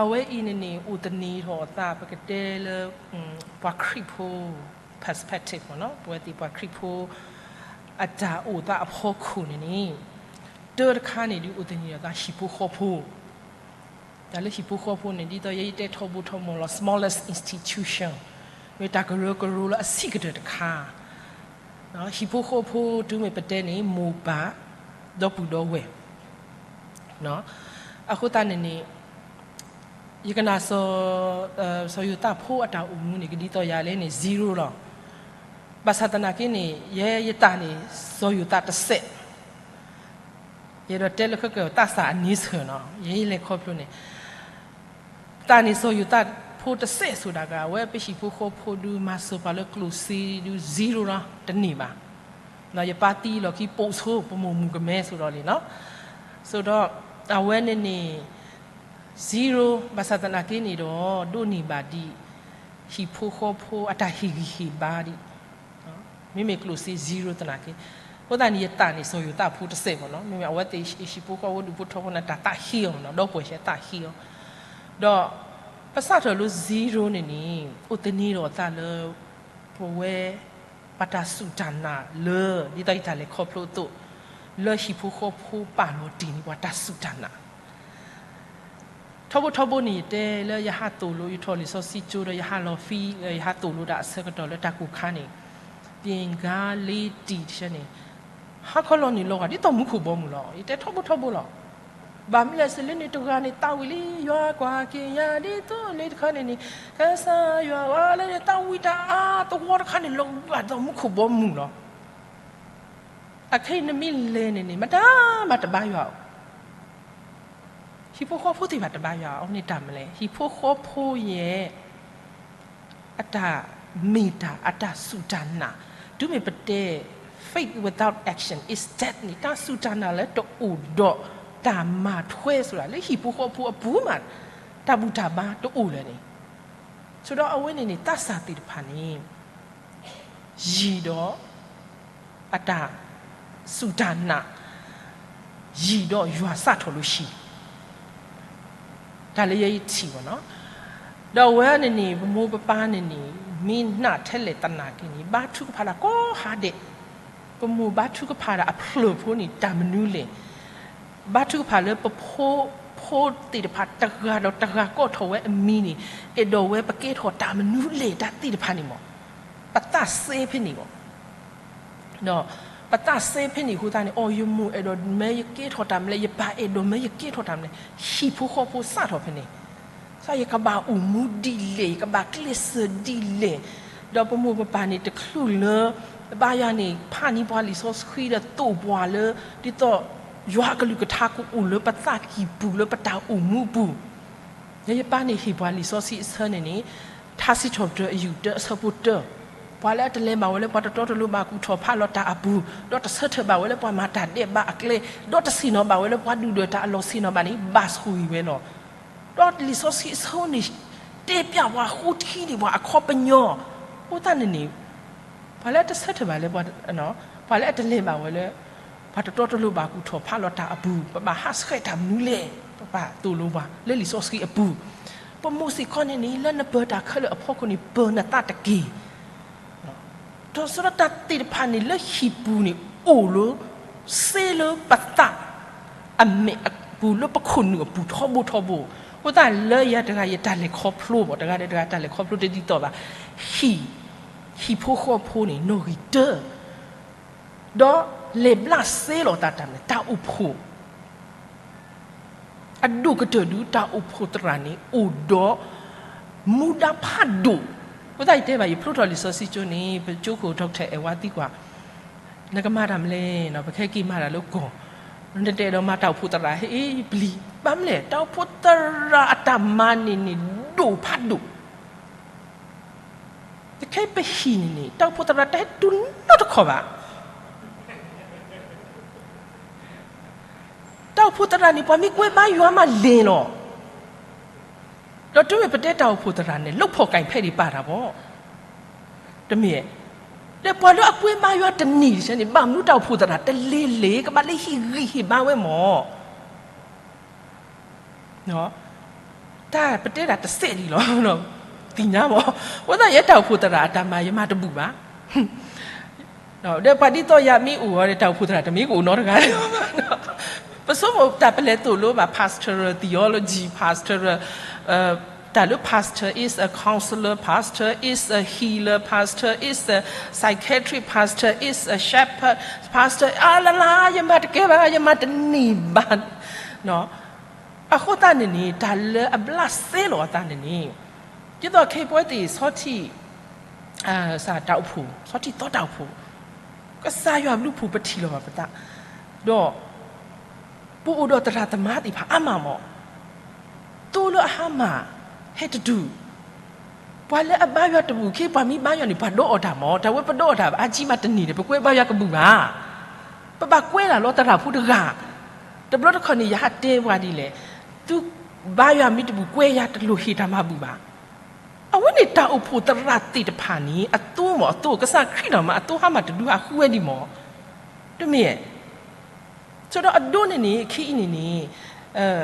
အဝဲအံၤန့ၣ်န့ၣ် အိၣ်သန့ၤထီၣ်အသး ပကတဲလၢ ပှၤခရံာ်ဖိ perspective မ့ၢ်နီၤ, ပဝဲသ့ၣ်ပှၤခရံာ်ဖိ အတၢ်အိၣ်သးအဖီခိၣ်န့ၣ်န့ၣ် တၢတခါန့ၣ်ဒုးအိၣ်သန့ၤထီၣ်သးဟံၣ်ဖိဃီဖိ, တၢ်လၢဟံၣ်ဖိဃီဖိန့ၣ် ဒ်သိးယဲယတဲထီဘိထီဘိလီၤ smallest institution မ့ၢ်တၢ်ကရၢကရိလၢအဆံးကတၢၢ်တခါ ဟံၣ်ဖိဃီဖိတုၤမ့ၢ်ပတဲန့ၣ် မိၢ်ပၢ် ဒီပုၢ်ဒီဝဲၢ် အဃိသတးန့ၣ်န့ၣ် ယကနၣ် စီၤယိၤသးဖိအတၢ်အိၣ်မူန့ၣ် ကဒ်သိးယၤလဲၣ်န့ၣ် zero လီၤ. ဘၣ်ဆၣ်သနာ်က့န့ၣ် ယဲယတၢ်န့ၣ် စီၤယိၤသးတစဲး ယအဲၣ်ဒိးတဲလၢခဲကၢၢ်သးစၢ်အန့ဆၢၣ်နီၤ ယဲယလဲၤခီဖျိန့ၣ် တၢ်န့ၣ်စီၤယိၤသးဖိတစဲးဆိဒၣ်က့ၤ အဝဲပဟံၣ်ဖိဃီဖိဒုးမၤစၢၤပှၤလၢကျိၣ်စ့ဒုး zero လီၤ တန့ၢ်ဘၣ်. ယပၢ်သံလီၢ်ခံပိာ်ဆိ ပမိၢ်မုၣ်ကမဲဆိဒီးလံနီၤ. ဆိဒီး အဝဲန့ၣ်န့ၣ် zero ဘၣ်ဆၣ်သနာ်က့န့ၣ်ဒီး ဒိးန့ၢ်ဘၣ်ဒံး ဟံၣ်ဖိဃီဖိအတၢ်ဟ့ၣ်ဂံၢ်ဟ့ၣ်ဘါဒံး မ့မ့ၢ်ကျိၣ်စ့ zero သနာ်က့ အဃိသတးန့ၣ် ယတၢ်န့ၣ် စီၤယိၤသးဖိတစဲးမ့ၢ်နီၤ, မ့မ့ၢ်အဝဲသ့ၣ်ဟံၣ်ဖိဃီဖိဒူၣ်ဖိထၢဖိန့ၣ် တၢ်သးဟ့အီၤနီၤ, ဒီပုၢ်ဝဲၢ်သးဟ့အီၤ, ဒီး ပစးထီၣ်လၢ zero န့ၣ်န့ၣ် အိၣ်သန့ၤထီၣ်အသးလၢ ပဝဲ ပတၢ်စူၢ်တၢ်နာ်လၢ ဒ်သိးယတၢ်လဲၤခီဖျိအသိး လၢဟံၣ်ဖိဃီဖိပာ်လီၤတ့ၢ်န့ၢ်ပှၤတၢ်စူၢ်တၢ်နာ် ထီဘိထီဘိန့ၣ် ယတဲလၢယဟးသိၣ်လိ ယထီၣ်လံာ်စီဆှံကၠိဒီး ယဟးလီၤ field ယဟးသိၣ်လိတၢ်အဆၢကတီၢ်လၢတၢ်ကိၢ်ခါန့ၣ် ပၠ့ၣ်ကါလ့တံၢ်တဆၢန့ၣ် ဟါခီလီၤန့ၣ်လီၤဂာ်ဒ်သိးမူခိၣ်ဘီမုၢ်လီၤ. ယတဲထီဘိထီဘိလီၤ. ဘၣ်မနုၤလဲၣ်စ့လၢန့ၣ်တဂၤန့ၣ် သးဝံၣ်လံ ယွၤကွၢ်က့ၤယၤဒ်သိးလ့တခါန့ၣ်န့ၣ် ကစၢ်ယွၤဝဲလၢန့ၣ် သးဝံၣ်တၢ်အါသဝီတခါန့ၣ် လီၤဂာ်ဒ်သိးမူခိၣ်ဘီမုၢ်လီၤ. အခဲအံၤနမ့ၢ်လဲၤန့ၣ်န့ၣ် မတၤမၤတဘါယွၤအီၤ ဟံၣ်ဖိဃီဖိသ့ၣ်တဖၣ်တဘါယွၤအီၤန့ၣ် တၢ်မနုၤလဲၣ်, ဟံၣ်ဖိဃီဖိယဲ အတၢ်မ့ၢ်တၢ် အတၢ်စူၢ်တၢ်နာ်, တုၤမ့ၢ်ပတဲ faith without action is dead န့ၣ် တၢ်စူၢ်တၢ်နာ်လၢတအိၣ်ဒီးတၢ်မၤထွဲဆိဒၣ် လၢဟံၣ်ဖိဃီဖိအပူၤမး တၢ်ဘူၣ်တၢ်ဘါတအိၣ်လၢၤန့ၣ်, ဆိဒီးအဝဲန့ၣ်န့ၣ် သးစၢ်သ့ၣ်တဖၣ်န့ၣ် ယံၤဒီး အတၢ်စူၢ်တၢ်နာ် ယံၤဒီးယွၤစးထီၣ်လိၤဆံး, တၢ်လၢယဲယထံၣ်ဘၣ်နီၤ, ဒီးအဝဲန့ၣ်န့ၣ် ပမိၢ်ပပၢ်န့ၣ်န့ၣ် မ့ၢ်နာ်ထဲလဲၣ်သနာ်က့န့ၣ် ဘါထုကဖၣ်တၢ်ကိးဟါဒဲး, ပမိၢ်ဘါထုကဖၣ်တၢ်အဖျၢၣ်ဖိန့ၣ် တၢ်မနုၤလဲၣ် ဘါထုကဖၣ်လၢပဖိ ဖိသ့ၣ်တဖၣ်တဂၤဒီးတဂၤကိးထီၣ်ဝဲအမံၤန့ၣ် အဲၣ်ဒိးဝဲပကဲထီၣ်တၢ်မနုၤလဲၣ် တၢ်သ့ၣ်တဖၣ်န့ၣ်မ့ၢ် ပသးစဲဖဲန့ၣ်မ့ၢ် ပသးစဲဖဲန့ၣ်အဃိသတးန့ၣ် အိ ယမိၢ်အဲၣ်ဒိးမၢယကဲထီၣ်တၢ်မနုၤလဲၣ်, ယပၢ်အဲၣ်ဒိးမၢယကဲထီၣ်တၢ်မနုၤလဲၣ်, ဟံၣ်ဖိဃီဖိစးထီၣ်ဖဲန့ၣ်, ယကဘၣ်အိၣ်မူဒ်လဲၣ်, ယကဘၣ်ကျဲးစၢးဒ်လဲၣ်, ဒီးပမိၢ်ပပၢ်န့ၣ်တချုးလၢ ဘါယွၤန့ၣ် ဖးန့ၢ်ပှၤလံာ်စီဆှံဒီးသိၣ်ပှၤလၢ ဒ်သိး ယွၤအကလုၢ်ကထါကအိၣ်လၢပသးကံၢ်ပူၤလၢပတၢ်အိၣ်မူအပူၤ, ယပၢ်န့ၣ်ဟ့ၣ်ပှၤလံာ်စီဆှံအဆၢန့ၣ်န့ၣ် ထါစံးထီၣ်ပတြၢၤအယူၢ်တၢအဆၢဖိတၢ, ပှၤလၢအတလဲၤဘၣ်ဝဲလၢပှၤတတီတလိၤဘၣ်ကူၣ်ထီၣ်ဖးလီၤတၢ်အပူၤ, ဒီးတဆၢထၢၣ်ဘၣ်ဝဲလၢပှၤမၤတၢ်ဒဲးဘးအကျဲ, ဒီးတဆ့ၣ်နီၤဘၣ်ဝဲလၢပှၤဒုၣ်ဒွဲၣ်တၢ်အလီၢ်ဆ့ၣ်နီၤဘၣ်န့ၣ် ဘၣ်ဆိၣ်ဂ့ၤဝဲလီၤ. ဒီးလံာ်စီဆှံအဆၢန့ၣ် တဲပျးပှၤဃိထံန့ၣ် ပှၤအခီပညီ, အဃိသတးန့ၣ်န့ၣ် ပှၤလၢအတဆၢထၢၣ်ဘၣ်လၢ ပှၤလၢအတလဲၤဘၣ်ဝဲလၢ ပှၤတတီတလိၤဘၣ်ကူၣ်ထီၣ်ဖးလီၤတၢ်အပူၤ ပဘၣ်ဟးဆှဲးတၢ်မနုၤလဲၣ် ပဘၣ်သိၣ်လိပှၤလၢလံာ်စီဆှံအပူၤ, ပမိၢ်စ့ၢ်ကီးန့ၣ်န့ၣ် လၢနပၢၤတၢ်ခဲလၢာ်အဖီခိၣ်န့ၣ် ပၢၤနသးတက့ၢ်. ဒီးဆၢဒီးတၢ်သ့ၣ်တဖၣ်န့ၣ် လၢဟံၣ်ပူၤန့ၣ် အိၣ်လၢ စ့လၢပသး အမဲာ်အပူၤ လၢပခိၣ်နူာ်အပူၤထီဘိထီဘိ, အဃိသတးလၢယၤတဂၤယတၢ်လဲၤခီဖျိဘၣ်, တဂၤဒီးတဂၤတၢ်လဲၤခီဖျိတဒ်သိးဘၣ်. ဟံၣ်, ဟံၣ်ဖိဃီဖိန့ၣ် နီၣ်ဂံၢ်တၢ ဒီးလဲၤဘျးစ့လီၤသးတၢ်မနုၤလဲၣ်, တၢ်အိၣ်ဖှိၣ် အဒိၣ်ကတၢၢ်ဒုး တၢ်အိၣ်ဖှိၣ်သရၣ်န့ၣ် အိၣ်ဒီးမူဒါဖးဒိၣ်. အဃိသတးယတဲဘၣ် ယဖျိထီၣ်လံာ်စီဆှံကၠိန့ၣ် ပကၠိခိၣ် Doctor Edward သံကွၢ်, နကမၤတၢ်မနုၤလဲၣ်, ပခဲက့ၤမၤတၢ်လၢကီၢ်, နတအဲၣ်ဒိးမၤတၢ်အိၣ်ဖှိၣ်သရၣ်ဟဲအ့ၣ်ပျံၤ, ဘၣ်မနုၤလဲၣ်, တၢ်အိၣ်ဖှိၣ်သရၣ်အတၢ်မၤန့ၣ်န့ၣ် ဒိၣ်ဖးဒိၣ် တခဲပဟံၣ်န့ၣ်န့ၣ် တၢ်အိၣ်ဖှိၣ်သရၣ်တဟဲတုၤနီတခီၣ်ဘၣ်. တၢ်အိၣ်ဖှိၣ်သရၣ်န့ၣ် ပှၤမ့ၢ်ကွဲဘါယွၤမးလဲၤလီၤ. ဒီးတုၤမ့ၢ်ပတဲတၢ်အိၣ်ဖှိၣ်သရၣ်န့ၣ် လုပ်ဖော်ကိုင်ဖက်ဒံးပာ်တၢ်ဘၣ်, တမ့ၢ်, ဒီးပှၤလၢအကွဲဘါယွၤတန့ၢ်တဆဲန့ၣ် ဘၣ်မနုၤတၢ်အိၣ်ဖှိၣ်သရၣ်တလဲၤလဲၤ ကဘၣ်လၢဟ့ၣ်ဂံၢ်ဟ့ၣ်ဘါဝဲမၢ် တၢ်ပတဲတၢ်တစဲးဒံးလီၤ, သ့ၣ်ညါမၢ်, အဃိသတးယဲတၢ်အိၣ်ဖှိၣ်သရၣ်အတၢ်မၤယမၤတဘူၣ်ဘၣ်. ဒီးပှၤဒ်သိးယၤမ့ၢ်အိၣ်အီၤဒီး တၢ်အိၣ်ဖှိၣ်သရၣ်တမ့ၢ်ကအိၣ်နီတဂၤလၢၤဘၣ်. ပဆိကမိၣ်တၢ်ပလဲၤသိၣ်လိဘၣ် pastoral theology, pastoral, တၢ်လၢ pastor is a counselor, pastor is a healer, pastor is a psychiatrist, pastor is a shepherd, pastor အါလၢ်လၢ် ယမၤတကဲဘၣ် ယမၤတန့ၢ်ဘၣ်. အဃိသတးန့ၣ်န့ၣ် တၢ်လၢအဘျးစဲလီၤအသးန့ၣ်န့ၣ် ဒ်သိးခဲအံၤပဝဲသ့ၣ်ဆီထံၣ် စၢ်တၢ်အိၣ်ဖှိၣ် ဆီထံၣ်သီတၢ်အိၣ်ဖှိၣ် ကစၢ်ယွၤဘျုးဖှိၣ်ပထံၣ်လီၤဘၣ်ပသး, ဒီး ပအိၣ်ဒီးသရၣ်သမါသ့ၣ်တဖၣ်အါမးမၢ်, သိလၢအဟါမၢ် ဟဲတတုၤ ပှၤလၢအဘါယွၤတဘူၣ် ခဲအံၤပှၤမ့ၢ်ဘါယွၤန့ၣ် ပှၤဒီးအီၤတၢ်မၢ်, တၢ်ဝဲပဒီးအီၤတၢ် အါကံမးတန့ၢ်ဒီး ပကွဲဘါယွၤကဘူၣ်ဘၣ်. ပဘၣ်ကွဲလၢ်လီၤသရၣ်ဖိတဂၤ, တဘျီတခီၣ်န့ၣ် ယဟးတဲပှၤဒ်လဲၣ်, သုဘါယွၤမ့ၢ်တဘူၣ် ကွဲယၤတလိၣ်ဟ့ၣ်တၢ်မၤဘူၣ်ဘၣ်. အဝဲန့ၣ်တၢ်အိၣ်ဖှိၣ်သရၣ်သ့ၣ်တဖၣ်န့ၣ် အသိမၢ်အသိ ကစၢ်ခရံာ်နီၢ်မးအသိဟါမၢ်တဒုဟးဃုဝဲဒံးမၢ်, တမ့ၢ် ဆိဒီးအဒိန့ၣ်န့ၣ် ခဲအံၤန့ၣ်န့ၣ်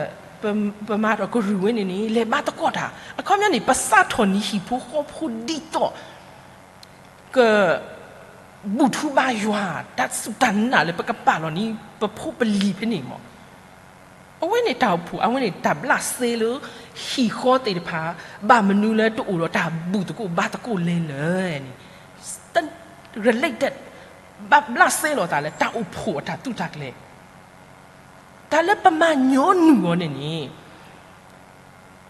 ပမၤထီၣ်ကရူၢ်ဝဲန့ၣ်န့ၣ် လဲၤဘါသကိးတၢ် အခီပညီန့ၣ် ပစးထီၣ်န့ၢ်ဟံၣ်ဖိဃီဖိဒ်သိး က ဘူၣ်ထူဘါယွၤ တၢ်စူၢ်တၢ်နာ်လၢပကပာ်လီၤန့ၢ် ပဖိပလံၤဖဲန့ၣ်မၢ်. အဝဲန့ၣ်တၢ်အိၣ်ဖှိၣ် အဝဲန့ၣ်တၢ်ဘျးစဲလၢ ဟံၣ်ဃီသ့ၣ်တဖၣ် ဘၣ်မနုၤလၢတအိၣ်ဒီးတၢ်ဘူၣ်သကိးဘါသကိးလဲၣ်န့ၣ် related ဘၣ်ဘျးစဲလီၤသးလၢတၢ်အိၣ်ဖှိၣ်အတၢ်သူၣ်တၢ်ကျဲၤ, တၢ်လၢပမၤညီနုၢ်အီၤန့ၣ်န့ၣ်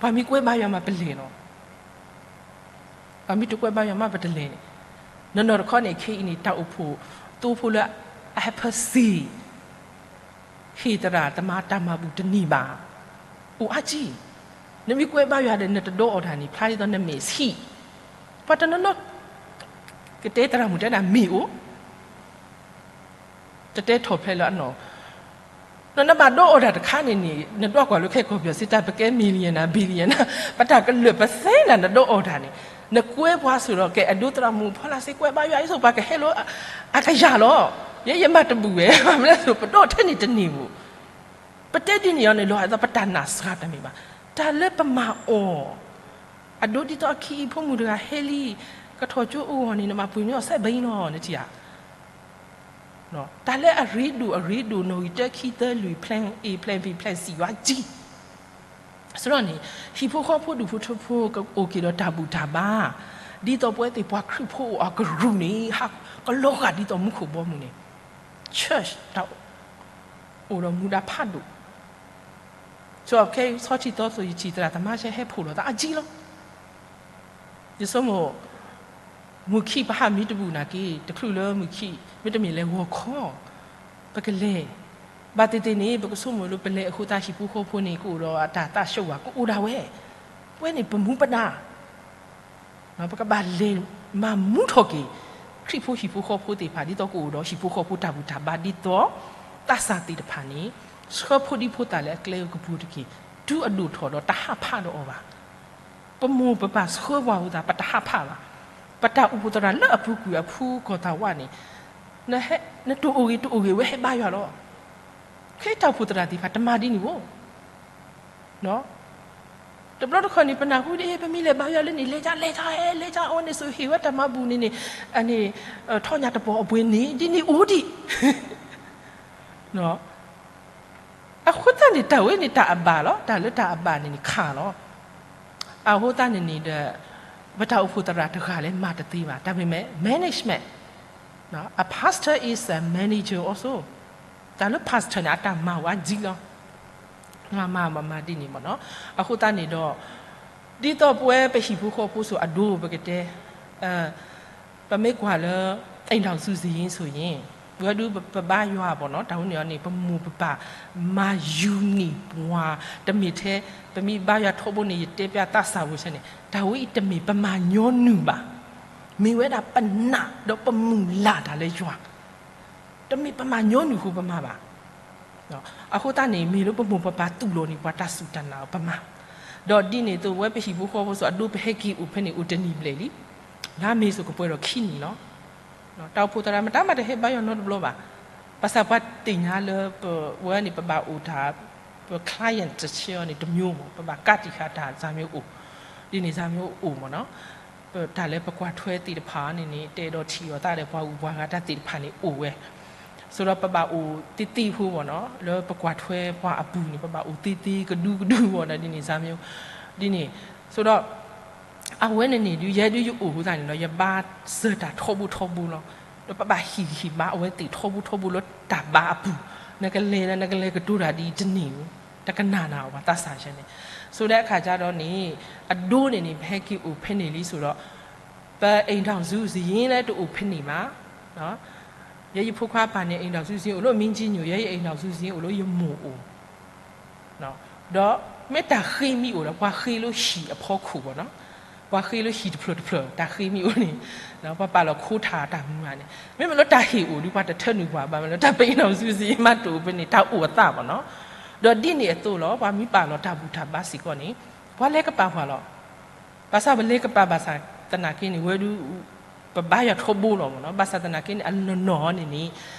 ပှၤမ့ၢ်ကွဲဘါယွၤမးပလဲၤလီၤ, ပှၤမ့ၢ်တကွဲဘါယွၤမးပတလဲၤန့ၣ်, နီၢ်နီၢ်တခီန့ၣ် ခဲအံၤန့ၣ် တၢ်အိၣ်ဖှိၣ်သိဖိလၢအဟဲဖၢစ့ၢ် ဟ့ၣ်သရၣ်သမါတၢ်မၤဘူၣ်တန့ၢ်ဘၣ်, အိၣ်အါကံ, နမ့ၢ်ကွဲဘါယွၤဒီး နတဒီးအီၤတၢ်န့ၣ် ဖျါဒ်သိးနမဲာ်ဆံး, ပှၤတနီၤနီၤ ကတဲသရၣ်မုၣ်တဲဒၣ်မ့ၢ်အိၣ် တတဲထီၣ်ဖျဲးလၢအနီၢ်, ဒီးနဘၣ်ဒီးအီၤတၢ်တခါန့ၣ်န့ၣ် နဒွးကွၢ်လၢခဲကီၢ်ပယီၤစ့ၢ် တၢ်ပကဲ millionaire billionaire ပတၢ်ကလၢာ်ပသဲနၤ နဒီးအီၤတၢ်န့ၣ် နကွဲပှၤစိၤဒီး ကဲအဒိသရၣ်မုၣ်ဖီလာ်စ့ၢ် ကွဲးဘါယွၤအံၤစိၤ ပှၤကဟဲလၢအကယၤလီၤ. ယဲယမၤတဘူၣ်ဝဲ ဘၣ်မနုၤလဲၣ် ပဒီးထဲန့ၣ်တန့ၢ်ဘၣ်. ပတဲဒ်န့ၣ်အီၤန့ၣ် လီၤဒ်သိးပတၢ်နာ်စှၤတမ့ၢ်ဘၣ်. တၢ်လၢပမၤအီၤ အဒိဒ်သိးအခံအံၤဖိမုၣ်တဂၤဟဲလံ ကထီၣ်ကၠိအိၣ်ဂီၢ်န့ၣ် နဘၣ်ပှ့ၤန့ၢ်အီၤစဲးဘၣ်အံၤလီၤ နထံၣ်ဧါ. တၢ်လၢအရ့ဒိၣ်အရ့ဒိၣ် နီၣ်ဂံၢ်တၢခံသၢလွံၢ် plan A plan B plan C ယွၤကံ စရီန့ၣ် ဟံၣ်ဖိဃီဖိဒူၣ်ဖိထၢဖိကအိၣ်က့ၤဒီးတၢ်ဘူၣ်တၢ်ဘါ, ဒ်သိးပဝဲသ့ၣ်ပှၤခရံာ်ဖိအိၣ်အကရူၢ်န့ၣ် ဟးကလီၤဂာ်ဒ်သိးမူခိၣ်ဘီမုၢ်န့ၣ် church တၢ်အိၣ်ဒီးမူဒါဖးဒိၣ်, ဆိးခဲဆီထံၣ်သီသိးယထံၣ်သရၣ်သမါဆဲးဟဲဖှိၣ်လိာ်သးအကံလီၤ. ယဆိကမိၣ် မုၢ်ခံပဟးမ့ၢ်တဘူၣ်နာ်က့ တချုးလၢမုၢ်ခံ မ့တမ့ၢ်လၢဂီၤခီ ပကလဲၤ, ဘၣ်သ့ၣ်သ့ၣ်န့ၣ် ပကဆိကမိၣ်လၢပလဲၤအဃိသတးဟံၣ်ဖိဃီဖိန့ၣ် ကအိၣ်ဒီးအတၢ်သးဆၢဝါ ကအိၣ်ဒၣ်ဝဲ, ပဝဲန့ၣ်ပမူပဒါ ပကဘၣ်လဲၤမၤမူထီၣ်က့ၤ ခရံာ်ဖိဟံၣ်ဖိဃီဖိသ့ၣ်တဖၣ် ဒ်သိးကအိၣ်ဒီးဟံၣ်ဖိဃီဖိတၢ်ဘူၣ်တၢ်ဘါဒ်သိး သးစၢ်သ့ၣ်တဖၣ်န့ၣ် ဆှၢဖိဒံဖိသၣ်လၢအကျဲကပူၤတက့ၢ်, တုၤအဒိၣ်ထီၣ်ဒီးတဟးဖးဒီးအီၤဘၣ်. ပမိၢ်ပပၢ်ဆှၢပှၤအဃိသတး ပတဟးဖးဘၣ်. ပတၢ်အိၣ်ဖှိၣ်သရၣ်လၢအပူၤကွံာ်အဖုကီၢ်သးဝးန့ၣ် နတအိၣ်ဂ့ၤတအိၣ်ဂ့ၤ ဝဲဟဲဘါယွၤလီၤ. ခဲတၢ်အိၣ်ဖှိၣ်သရၣ်သ့ၣ်တဖၣ်တမၤဒ်န့ၣ်ဘၣ်. တဘျီတခီၣ်န့ၣ် ပနၢ်ဟူဒ် ပမ့ၢ်လဲၤဘါယွၤလၢန့ၣ် လဲၤကလဲၤကဟဲ လဲၤကအိၣ်န့ၣ် စိၤဟ့ၣ်ဝဲတၢ်မၤဘူၣ်န့ၣ်န့ၣ် အန့ၣ် ထီၣ်ညၣ်တပီၢ်အပှ့ၤန့ၣ် ဒ်န့ၣ်အိၣ်ဒံး အဃိသတးန့ၣ် တၢ်ဝဲန့ၣ်တၢ်အဘၣ်လီၤ. တၢ်လၢတၢ်အဘၣ်န့ၣ်န့ၣ်ခးလီၤ. အဃိသတးန့ၣ်န့ၣ်ဒီး ပတၢ်အိၣ်ဖှိၣ်သရၣ်တဂၤလၢမၤတသ့ဘၣ် တၢ်မ့ၢ် management, a pastor is a manager also. တၢ်လၢ pastor န့ၣ် အတၢ်မၤအိၣ်အါကံလီၤ. မၤမၤမၤဒ်န့ၣ်မ့ၢ်နီၤ. အဃိသတးန့ၣ်ဒီး ဒ်သိးပဝဲပဟံၣ်ဖိဃီဖိစိၤအဒိပကတဲ ပမ့ၢ်ကွၢ်လၢ အိမ်ထောင်စုစာရင်းဆိုရင် ဝဲဒုပဘါယွၤဘၣ်နီၤ တၢ်ဝဲန့ၣ်အီၤန့ၣ် ပမိၢ်ပပၢ်မၤယူၤန့ၢ်ပှၤ တမ့ၢ်ထဲ ပမ့ၢ်ဘါယွၤထီဘိန့ၣ် ယတဲပျးသးစၢ်ဝဲဆၢန့ၣ် တၢ်ဝဲအံၤတမ့ၢ်ပမၤညီနုၢ်ဘၣ်. မ့ၢ်ဝဲဒၣ်ပနာ်ဒီးပမုၢ်လၢ်တၢ်လၢယွၤ တမ့ၢ်ပမၤညီနုၢ်ဃိပမၤဘၣ်. အဃိသတးန့ၣ် မ့ၢ်လၢပမိၢ်ပပၢ်တူၢ်လိာ်န့ၢ်ပှၤတၢ်စူၢ်တၢ်နာ်အီၤပမၤ, ဒီးဒ်န့ၣ်အသိး ဝဲပဟံၣ်ဖိဃီဖိစိၤအဒိပဟဲက့ၤအိၣ်ဖဲန့ၣ် အိၣ်တနံၣ်ဘျဲၣ်လံ, လါမ့ၤစိၤကပှဲၤဒီးခံနံၣ်လီၤ. တၢ်အိၣ်ဖှိၣ်သရၣ်မတၤမးတဟဲဘါယွၤနီတဘျီဘၣ်. ဘၣ်ဆၣ်ပှၤသ့ၣ်ညါလၢပဝဲန့ၣ် ပဘၣ်အိၣ်တၢ် ပ client တဆၢအီၤန့ၣ် တမျိုးမ့ၢ် ပဘၣ်ကးတံာ်ဃာ်တၢ် ဇာတ်မျိုးအိၣ်, ဒ်န့ၣ် ဇာတ်မျိုးအိၣ်မ့ၢ်နီၤ. တၢ်လၢပကွၢ်ထွဲသ့ၣ်တဖၣ်န့ၣ်န့ၣ် တဲဒီးထံၣ်အီၤသးဒီးပှၤဂုၤပှၤဂၤတၢ်သ့ၣ်တဖၣ်န့ၣ်အိၣ်ဝဲ, ဆိဒီးပဘၣ်အိၣ်သ့သ့ဖိမ့ၢ်နီၤ လၢပကွၢ်ထွဲပှၤအပူၤန့ၣ် ပဘၣ်အိၣ်သ့သ့ကဒူကဒူမ့ၢ်နီၤ ဒ်န့ၣ် ဇာတ်မျိုး, ဒ်န့ၣ်, ဆိဒီး အဝဲန့ၣ်န့ၣ် ဒုးယဲဒုးယအိၣ်အဃိသတးန့ၣ်ဒီး ယဘါစၢၤတၢ်ထီဘိထီဘိလီၤ. ဒီးပဘၣ်ဟ့ၣ်ဂံၢ်ဟ့ၣ်ဘါအဝဲသ့ၣ်ထီဘိထီဘိလၢတၢ်ဘါအပူၤ, နကလဲၤဒီးနကလဲၤကတိၤတၢ်ဒ်အံၤတန့ၢ်ဧိၤ, တကနၣ်နၤအီၤပှၤသးစၢ်ယဲန့ၣ်, ဆိဒီးအခါကဒီးန့ၣ် အဒိန့ၣ်န့ၣ် ပဟဲက့ၤအိၣ်ဖဲန့ၣ်လံဆိဒီး ပအိမ်ထောင်စုစာရင်းလၢတအိၣ်ဖဲန့ၣ်ဘၣ်. ယဲယဖိခွါပၢ်န့ၣ် အိမ်ထောင်စုစာရင်းအိၣ်လၢမင်းကြီးညို, ယဲယအိမ်ထောင်စုစာရင်းအိၣ်လၢယမိၢ်အိၣ် ဒီးမ့ၢ်တၢ်ဃ့မ့ၢ်အိၣ်ဒီး ပှၤဃ့လၢဟံၣ်အဖီခိၣ်ဘၣ်နီၤ, ပှၤဃ့လၢဟံၣ်တဖျၢၣ်တဖျၢၣ် တၢ်ဃ့မ့ၢ်အိၣ်န့ၣ်, ပှၤပာ်လီၤခိတၢ်တၢ်မူဘၣ်န့ၣ်, မ့မ့ၢ်လၢတၢ်ဟ့ၣ်အိၣ်ဒီး ပှၤတထၢနုာ်ပှၤဘၣ်မ့ၢ်လၢတၢ်ပအိမ်ထောင်စုစာရင်းမ့ၢ်တအိၣ်ဖဲန့ၣ် တၢ်အိၣ်အသးဘၣ်နီၤ. ဒီးဒ်န့ၣ်အသိးလီၤ ပှၤမ့ၢ်ပာ်လီၤတၢ်ဘူၣ်တၢ်ဘါစ့ၢ်ကီးန့ၣ် ပှၤလဲၤကပာ်ပှၤလီၤ. ဘၣ်ဆၣ်ပလဲၤကပာ်ဘၣ်ဆၣ်သနာ်က့န့ၣ် ဝဲဒုး ပဘါယွၤထီဘိလီၤမ့ၢ်နီၤ, ဘၣ်ဆၣ်သနာ်က့န့ၣ် အနီၢ်နီၢ်န့ၣ်န့ၣ်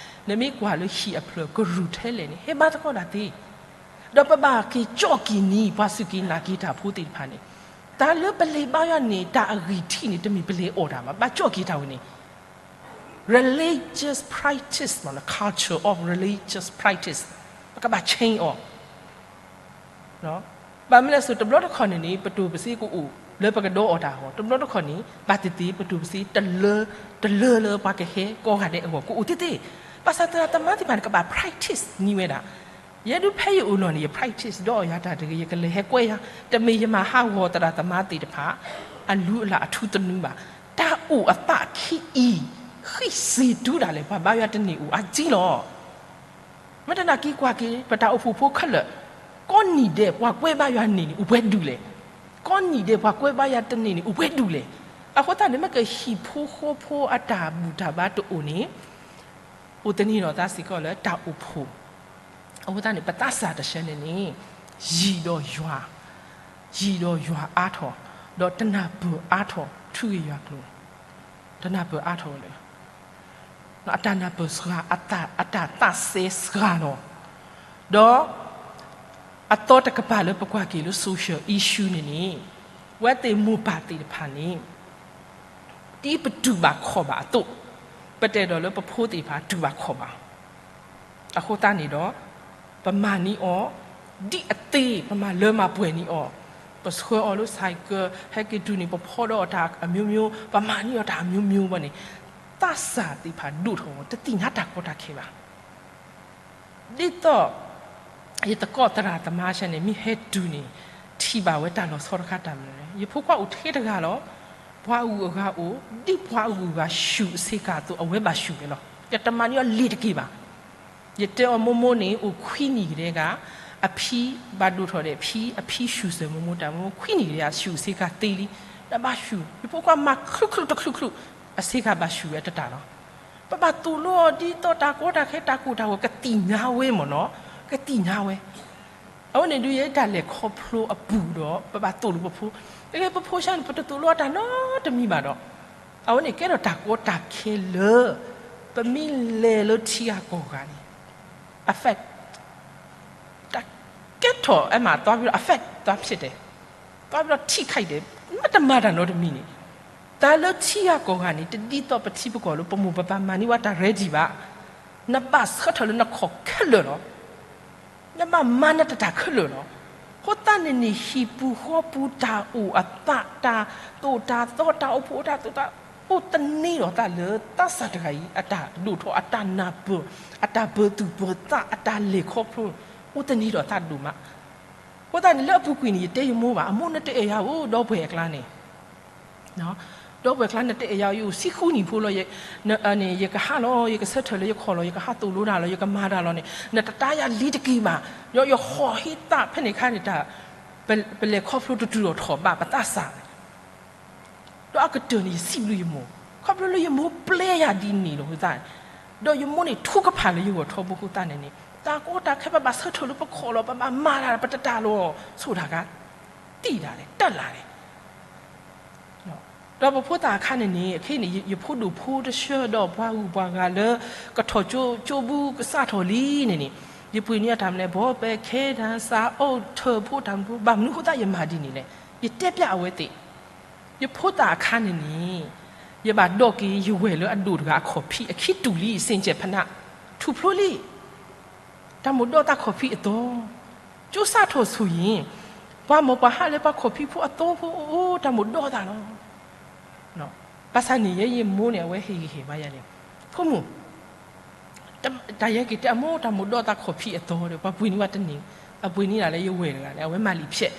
နမ့ၢ်ကွၢ်လၢဟံၣ်အဖျၢၣ်ကရူၢ်ထဲလဲၣ်န့ၣ် ဟဲဘါသကိးတၢ်သ့, ဒီးပဘၣ်က့ၤကၠီၣ်က့ၤနံၤ ပှၤစူၢ်က့ၤနာ်က့ၤတၢ်ဖိသ့ၣ်တဖၣ်န့ၣ်, တၢ်လၢပလဲၤဘါယွၤန့ၣ် တၢ်အဂံၢ်ထံးန့ၣ် တမ့ၢ်ပလဲၤအီၣ်တၢ်ဘၣ်, ဘၣ်ကၠီၣ်က့ၤတၢ်ဝဲန့ၣ် religious practice မ့ၢ်နီၤ, culture of religious practice, ပကဘၣ် change အီၤ ဘၣ်မနုၤလဲၣ်ဆိ တဘျီတခီၣ်န့ၣ်န့ၣ် ပတိၢ်ပစ့ကအိၣ်လၢပကဒိးအီၣ်တၢ်အဂီၢ်, တဘျီတခီၣ်န့ၣ် ဘၣ်သ့ၣ်သ့ၣ် ပတိၢ်ပစ့တလၢ တလၢလၢပှၤကဟဲကိးဂၤဒဲးအဂီၢ် ကအိၣ်သ့သ့, ဘၣ်ဆၣ်သရၣ်သမါသ့ၣ်တဖၣ်န့ၣ် ကဘၣ် practice န့ၢ်ဝဲဒၣ်, ယဲဒုးဖဲယအိၣ်လီၢ်န့ၣ် ယ practice ဒီးအီၤယၤတၢ်တဂ့ၤ ယကလဲၤဟဲကွဲယၤ, တမ့ၢ်ယမၤဟးဂီၤသရၣ်သမါသ့ၣ်တဖၣ် အလုၢ်အလၢ်အထူသနူဘၣ်, တၢ်အိၣ်အသးခံအံၤ ဃံးစ့ၢ်တုၤဒၣ်လဲာ် ပှၤဘါယွၤတန့ၢ်အိၣ်အါကံလီၤ. မ့ၢ်တနာ်က့ၤကွၢ်က့ၤ ပတၢ်အိၣ်ဖှိၣ်ဖိခဲလၢာ်, ကိးနံၤဒဲးပှၤကွဲဘါယွၤန့ၢ်န့ၣ် အိၣ်ပှဲၤဒူၣ်လဲၣ်, ကိးနံၤဒဲးပှၤကွဲဘါယွၤတန့ၢ်န့ၣ် အိၣ်ပှဲၤဒူၣ်လဲၣ်. အဃိသတးန့ၣ် မ့ၢ်ကဟံၣ်ဖိဃီဖိအတၢ်ဘူၣ်တၢ်ဘါတအိၣ်န့ၣ် အိၣ်သန့ၤဒီးသးစ့ၢ်ကီးလၢတၢ်အိၣ်ဖှိၣ်, အဃိသတးန့ၣ် ပသးစၢ်တဆၢန့ၣ်န့ၣ် ယံၤဒီးယွၤ, ယံၤဒီးယွၤအါထီၣ်, ဒီးတနၢ်ပၢၢ်အါထီၣ် ထုးက့ၤယွၤကျိာ်, တနၢ်ပၢၢ်အါထီၣ်ဝဲလၢ အတၢ်နၢ်ပၢၢ်စှၤ, အတၢ်သးစဲစှၤလီၤ. ဒီးအသီတကပၤလၢပကွၢ်က့ၤလၢ social issue န့ၣ်န့ၣ်, ဝဲသ့ၣ်မိၢ်ပၢ်သ့ၣ်တဖၣ်န့ၣ် ဒ်ပတူၢ်ဘၣ်ခီၣ်ဘၣ်အသိး, ပတဲဒီးလၢပဖိသ့ၣ်တဖၣ်တူၢ်ဘၣ်ခီၣ်ဘၣ် အဃိသတးန့ၣ်ဒီး ပမၤန့ၢ်အီၤ ဒ်အသ့ ပမၤလၢမၤပှဲၤန့ၢ်အီၤ, ပဆှၢအီၤလၢ cycle ဟဲက့ၤတုၤန့ၣ် ပဖီဒီးအီၤတၢ်အမျိုးမျိုး, ပမၤန့ၢ်အီၤတၢ်အမျိုးမျိုးဘၣ်န့ၣ်, သးစၢ်သ့ၣ်တဖၣ်ဒိၣ်ထီၣ် တသ့ၣ်ညါတၢ်ကီတၢ်ခဲဘၣ်. ဒ်သိး ယသကိးသရၣ်သမါဆၢန့ၣ် မ့ၢ်ဟဲတုၤန့ၣ် ထံၣ်ဘၣ်ဝဲတၢ်လီၤဆီတခါတၢ်မနုၤလဲၣ်, ယဖိခွါအိၣ်ထဲတဂၤလီၤ. ပှၤအဂုၤအဂၤအိၣ်, ဒ်ပှၤအဂုၤအဂၤဆူၣ်အဆ့ကၤအသိး အဝဲဘၣ်ဆူၣ်ဝဲလီၤ. ယတမၤန့ၢ်အီၤလ့ၤတက့ၢ်ဘၣ်. ယတဲအီၤမိၢ်မိၢ်န့ၣ် အိၣ်ခွံနံၣ်ကတည်းက အဖံဘၣ်ဒိၣ်ထီၣ်ဒီး ဖံ, အဖံဆူၣ်စၢၤမိၢ်မိၢ်တၢ်, မိၢ်မိၢ်ခွံနံၣ်ကတည်းက ဆူၣ်အဆ့ကၤသ့လံ, ဒီးဘၣ်ဆူၣ်, ယဖိခွါမၤချုးချုးတချုးချုး, အဆ့ကၤဘၣ်ဆူၣ်ဝဲတတၢ်လီၤ. ပဘၣ်သိၣ်လိအီၤဒ်သိးတၢ်ကီတၢ်ခဲတၢ်ကိၢ်တၢ်ဂီၤ ကသ့ၣ်ညါဝဲမ့ၢ်နီၤ, ကသ့ၣ်ညါဝဲ. အဝဲန့ၣ်ဒုးယဲတၢ်လဲၤခီဖျိအပူၤဒီး ပဘၣ်သိၣ်လိပဖိ, တက့ၢ်ပဖိဆၢန့ၣ် ပတသိၣ်လိအတၢ်နီတမံၤဘၣ်ဒီး, အဝဲန့ၣ်ကဲထီၣ်တၢ်ကီတၢ်ခဲလၢ ပမ့ၢ်လဲၤလၢထံဂၤကီၢ်ဂၤန့ၣ် affect တၢ်ကဲထီၣ် အဲၣ်မး သွားပြီးတော့ affect သွားဖြစ်တယ်, သွားပြီးတော့ထိခိုက်တယ်, မ့ၢ်တမၤတၢ်နီတမံၤန့ၣ်, တၢ်လၢထံဂၤကီၢ်ဂၤန့ၣ် တဒ်သိးပထံပကီၢ်လၢပမိၢ်ပပၢ်မၤန့ၢ်ဝဲတၢ် ready ဘၣ်, နဘၣ်ဆၢထၢၣ်လၢနခီၣ်ခဲလၢာ်လီၤ. နဘၣ်မၤနတၢ်ခဲလၢာ်လီၤ. အဃိသတးန့ၣ်န့ၣ် ဟံၣ်ပူၤဃီပူၤ တၢ်အိၣ်အသး တၢ်သိၣ်တၢ်သီ တၢ်အိၣ်ဖှိၣ်အတၢ်သိၣ်တၢ် အိၣ်သန့ၤဒီးသးလၢသးစၢ်တဂၤအံၤ အတၢ်ဒိၣ်ထီၣ် အတၢ်နၢ်ပၢၢ် အတၢ်ပၢၤသူၣ်ပၢၤသး အတၢ်လဲၤခီဖျိ အိၣ်သန့ၤဒီးသးဒိၣ်မး. အဃိသတးန့ၣ် လၢအပူၤကွံာ်န့ၣ် ယတဲယမိၢ်ဘၣ်, အမိၢ် နတအဲၣ်ယၤဧိၤ ဒီပုၢ်ဝဲၢ်အကျါန့ၣ်, ဒီပုၢ်ဝဲၢ်အကျါ နတအဲၣ်ယၤဧိၤ ယအိၣ်ဆံဃုနံၣ်ဖိလီၤ, ယကဟးလီၤ ယကဆၢထၢၣ်လၢယခီၣ်လီၤ ယကဟးသိၣ်လိတၢ်လီၤ ယကမၤတၢ်လီၤန့ၣ် နတတၤယၤလံတက့ၢ်ဘၣ်. ယဟီၣ်ဟ့သးဖဲန့ၣ်အခါန့ၣ် တၢ် ပလဲၤခီဖျိတတုၤထီၣ်ထီၣ်ဘၣ်ပသးစၢ်န့ၣ် ဒီးအကတၢၢ်န့ၣ် ယစံးဘျုးယမိၢ်, ခီဖျိလၢယမိၢ်ပျဲယၤဒ်န့ၣ်လီၤအဃိသတး, ဒီးယမိၢ်န့ၣ်ထူကဖၣ်လၢယဂီၢ်ထီဘိအဃိသတးန့ၣ်န့ၣ် တၢ်ကီတၢ်ခဲ ပဘၣ်ဆၢထၢၣ်လၢပခီၣ်လီၤ ပဘၣ်မၤတၢ် ပတတၤလီၤ ဆိၣ်တၢ်ကါ တံၢ်တၢ်လဲၣ် တၢ်လၢ်လဲၣ် ဒီးပဖိသၣ်အခါန့ၣ်န့ၣ် အခဲအံၤန့ၣ် ယဖိဒိၣ်ဖိတဆှၢဒီးပှၤဂုၤပှၤဂၤလၢ ကထီၣ်ကၠိကၠိဘူးကစးထီၣ်လံန့ၣ်န့ၣ် ယပှ့ၤန့ၢ်အတၢ်မနုၤလဲၣ် ဘီပဲခဲတၢ် စးအိၣ်ထၢၣ်ဖိတၢ်မနုၤဖိ ဘၣ်မနုၤအဃိသတးယမၤဒ်န့ၣ်လဲၣ် ယတဲပျးအဝဲသ့ၣ် ယဖိသၣ်အခါန့ၣ်န့ၣ် ယဘၣ်ဒိးက့ၤယဝဲၢ်လၢအဒိၣ်တဂၤအခီၣ်ဖံး အခံတူာ်လံ စ့ၣ်ကဲးဖနး ထူၣ်ဖျိလံ တၢ်မိၣ်ဒီးသးခီၣ်ဖံးအသီ ကၠိစးထီၣ်ဆိၣ်ယံၤ ပှၤမိၢ်ပှၤဟးလၢပှၤခီၣ်ဖံးဖိအသီဖိ အိၣ်တၢ်မိၣ်ဒီးသးလီၤ. ဘၣ်ဆၣ်န့ၣ် ယဲယမိၢ်န့ၣ် အဝဲဟ့ၣ်ဂံၢ်ဟ့ၣ်ဘါယၤန့ၣ် ဖိမုၣ် တၢ်ယဲက့ၤတဲအမိၢ် တၢ်မိၣ်ဒီးသးခီၣ်ဖံးအသီဒီး ပှၤပှ့ၤန့ၢ်ဝဲတန့ၢ် အပှ့ၤန့ၢ်ဒၣ်လၢယဝဲၢ်တဂၤန့ၣ် အဝဲမၤလံာ်ဖျဲး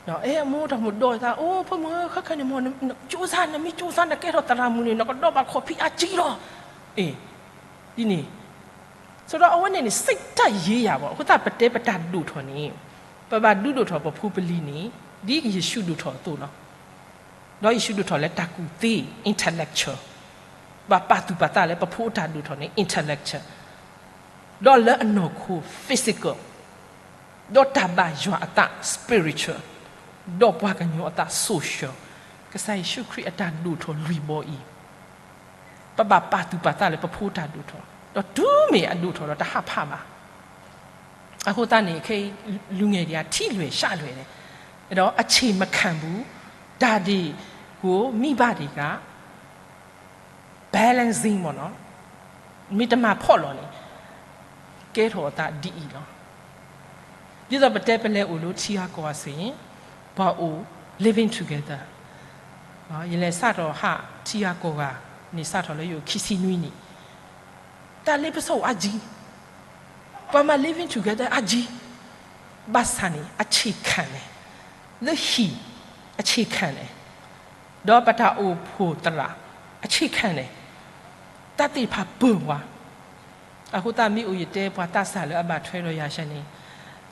အဲ အမိၢ်တၢ်မိၣ်ဒီးသး အိၣ် ဖိမုၣ်ဧၢ ခဲခဲန့ၣ်မ့ၢ် ကၠိစး နမ့ၢ်ကၠိစး နကဲထီၣ်သရၣ်မုၣ်န့ၣ် နကဒီးဘၣ်ခီၣ်ဖံးအါကံလီၤ. အ့ ဒ်န့ၣ် ဆိုတော့ အဝဲန့ၣ်န့ၣ် စိတ်ဓာတ်ရေးရာပေါ့ အဃိသတး ပတဲပတၢ်ဒိၣ်ထီၣ်န့ၣ် ပဘၣ်ဒုးဒိၣ်ထီၣ်ပဖိပလံၤန့ၣ် ဒ်ယ့ၣ်ၡူးဒိၣ်ထီၣ်အသိးလီၤ. ဒီးယ့ၣ်ၡူးဒိၣ်ထီၣ်လၢတၢ်ကူၣ်သ့ intellectual ဘၣ်ပာ်သူၣ်ပာ်သးလၢပဖိအတၢ်ဒိၣ်ထီၣ်န့ၣ် intellectual ဒီးလၢအနီၢ်ခိ physical ဒီးတၢ်ဘၣ်ယွၤအသး spiritual ဒီးပှၤကညီအသး social ကစၢ်ယ့ၣ်ၡူးခရံာ်အတၢ်ဒိၣ်ထီၣ်လွံၢ်ဘီအံၤ ပဘၣ်ပာ်သူၣ်ပာ်သးလၢပဖိတၢ်ဒိၣ်ထီၣ် ဒီးတုၤမ့ၢ်အဒိၣ်ထီၣ်ဒီးတဟးဖးဘၣ်. အဃိသတးန့ၣ် ခဲအံၤ လူငယ်တွေက ထံၣ်လွဲၢ်ရှဲလွဲၢ်န့ၣ် ဒီးအဆ့ၣ်မခံဘူး ဒါတွေကို မိဘတွေက balancing ပေါ့နော် မ့ၢ်တမၤဖှီၣ်လီၤန့ၣ် ကဲထီၣ်အသးဒ်အံၤလီၤ. ဒ်သိးပတဲပလဲၤအိၣ်လၢထံဂၤကီၢ်ဂၤစ့ၢ် ပှၤအိၣ် living together ယလဲၤစးထီၣ်ဟးထံဂၤကီၢ်ဂၤန့ၣ် စးထီၣ်လၢယအိၣ်ခံဆံနွံနံၣ် တၢ်လ့ပစီအိၣ်အါကံ ပှၤမၤ living together အါကံ ဘၣ်ဆၣ်န့ၣ် အဆ့ၣ်ခံန့ၣ် လၢဟံၣ် အဆ့ၣ်ခံန့ၣ် ဒီးပတၢ်အိၣ်ဖှိၣ်သရၣ် အဆ့ၣ်ခံန့ၣ် တၢ်သ့ၣ်တဖၣ်ပၢၢ်ပှၤ အဃိသတးမ့ၢ်အိၣ်ယတဲပှၤသးစၢ်လၢအဘၣ်ထွဲဒီးယၤဆၢန့ၣ်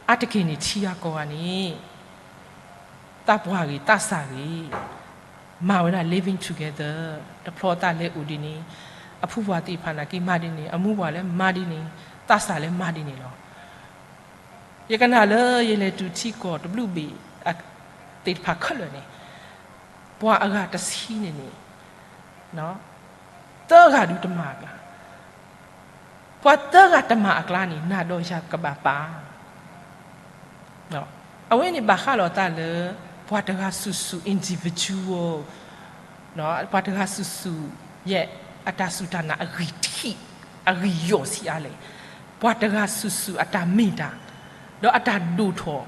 အါတက့ၢ်န့ၣ်ထံဂၤကီၢ်ဂၤန့ၣ် သးပှၢ်ဂ့ၤသးစၢ်ဂ့ၤ မၤဝဲဒၣ် living together တဖျီသးလဲၤအိၣ်ဒ်န့ၣ် အဖုပှၢ်သ့ၣ်တဖၣ်နာ်က့မၤဒ်န့ၣ် အမုၢ်ပှၢ်လၢမၤဒ်န့ၣ် သးစၢ်လၢမၤဒ်န့ၣ်လီၤ. ယကနၣ်လၢယလဲၤတုၤထံကီၢ်တဘျုးဘ့ၣ်သ့ၣ်တဖၣ်ခဲလၢာ်န့ၣ် ပှၤအဂၤတဆံန့ၣ်န့ၣ် သၢဂၤဒုးတမၤအကျါ ပှၤသၢဂၤတမၤအကျါန့ၣ် နၤဒီးယၤကဘၣ်ပာ် အဝဲန့ၣ်ဘၣ်ဃးလီၤသးလၢ ပှၤတဂၤစုာ်စုာ် individual ပှၤတဂၤစုာ်စုာ် ယဲၢ်အတၢ်စူၢ်တၢ်နာ်အဂံၢ်ထံး အဂံၢ်ယီၢ်ဆံးအါလဲၣ် ပှၤတဂၤစုာ်စုာ်အတၢ်မ့ၢ်တၢ် ဒီးအတၢ်ဒိၣ်ထီၣ်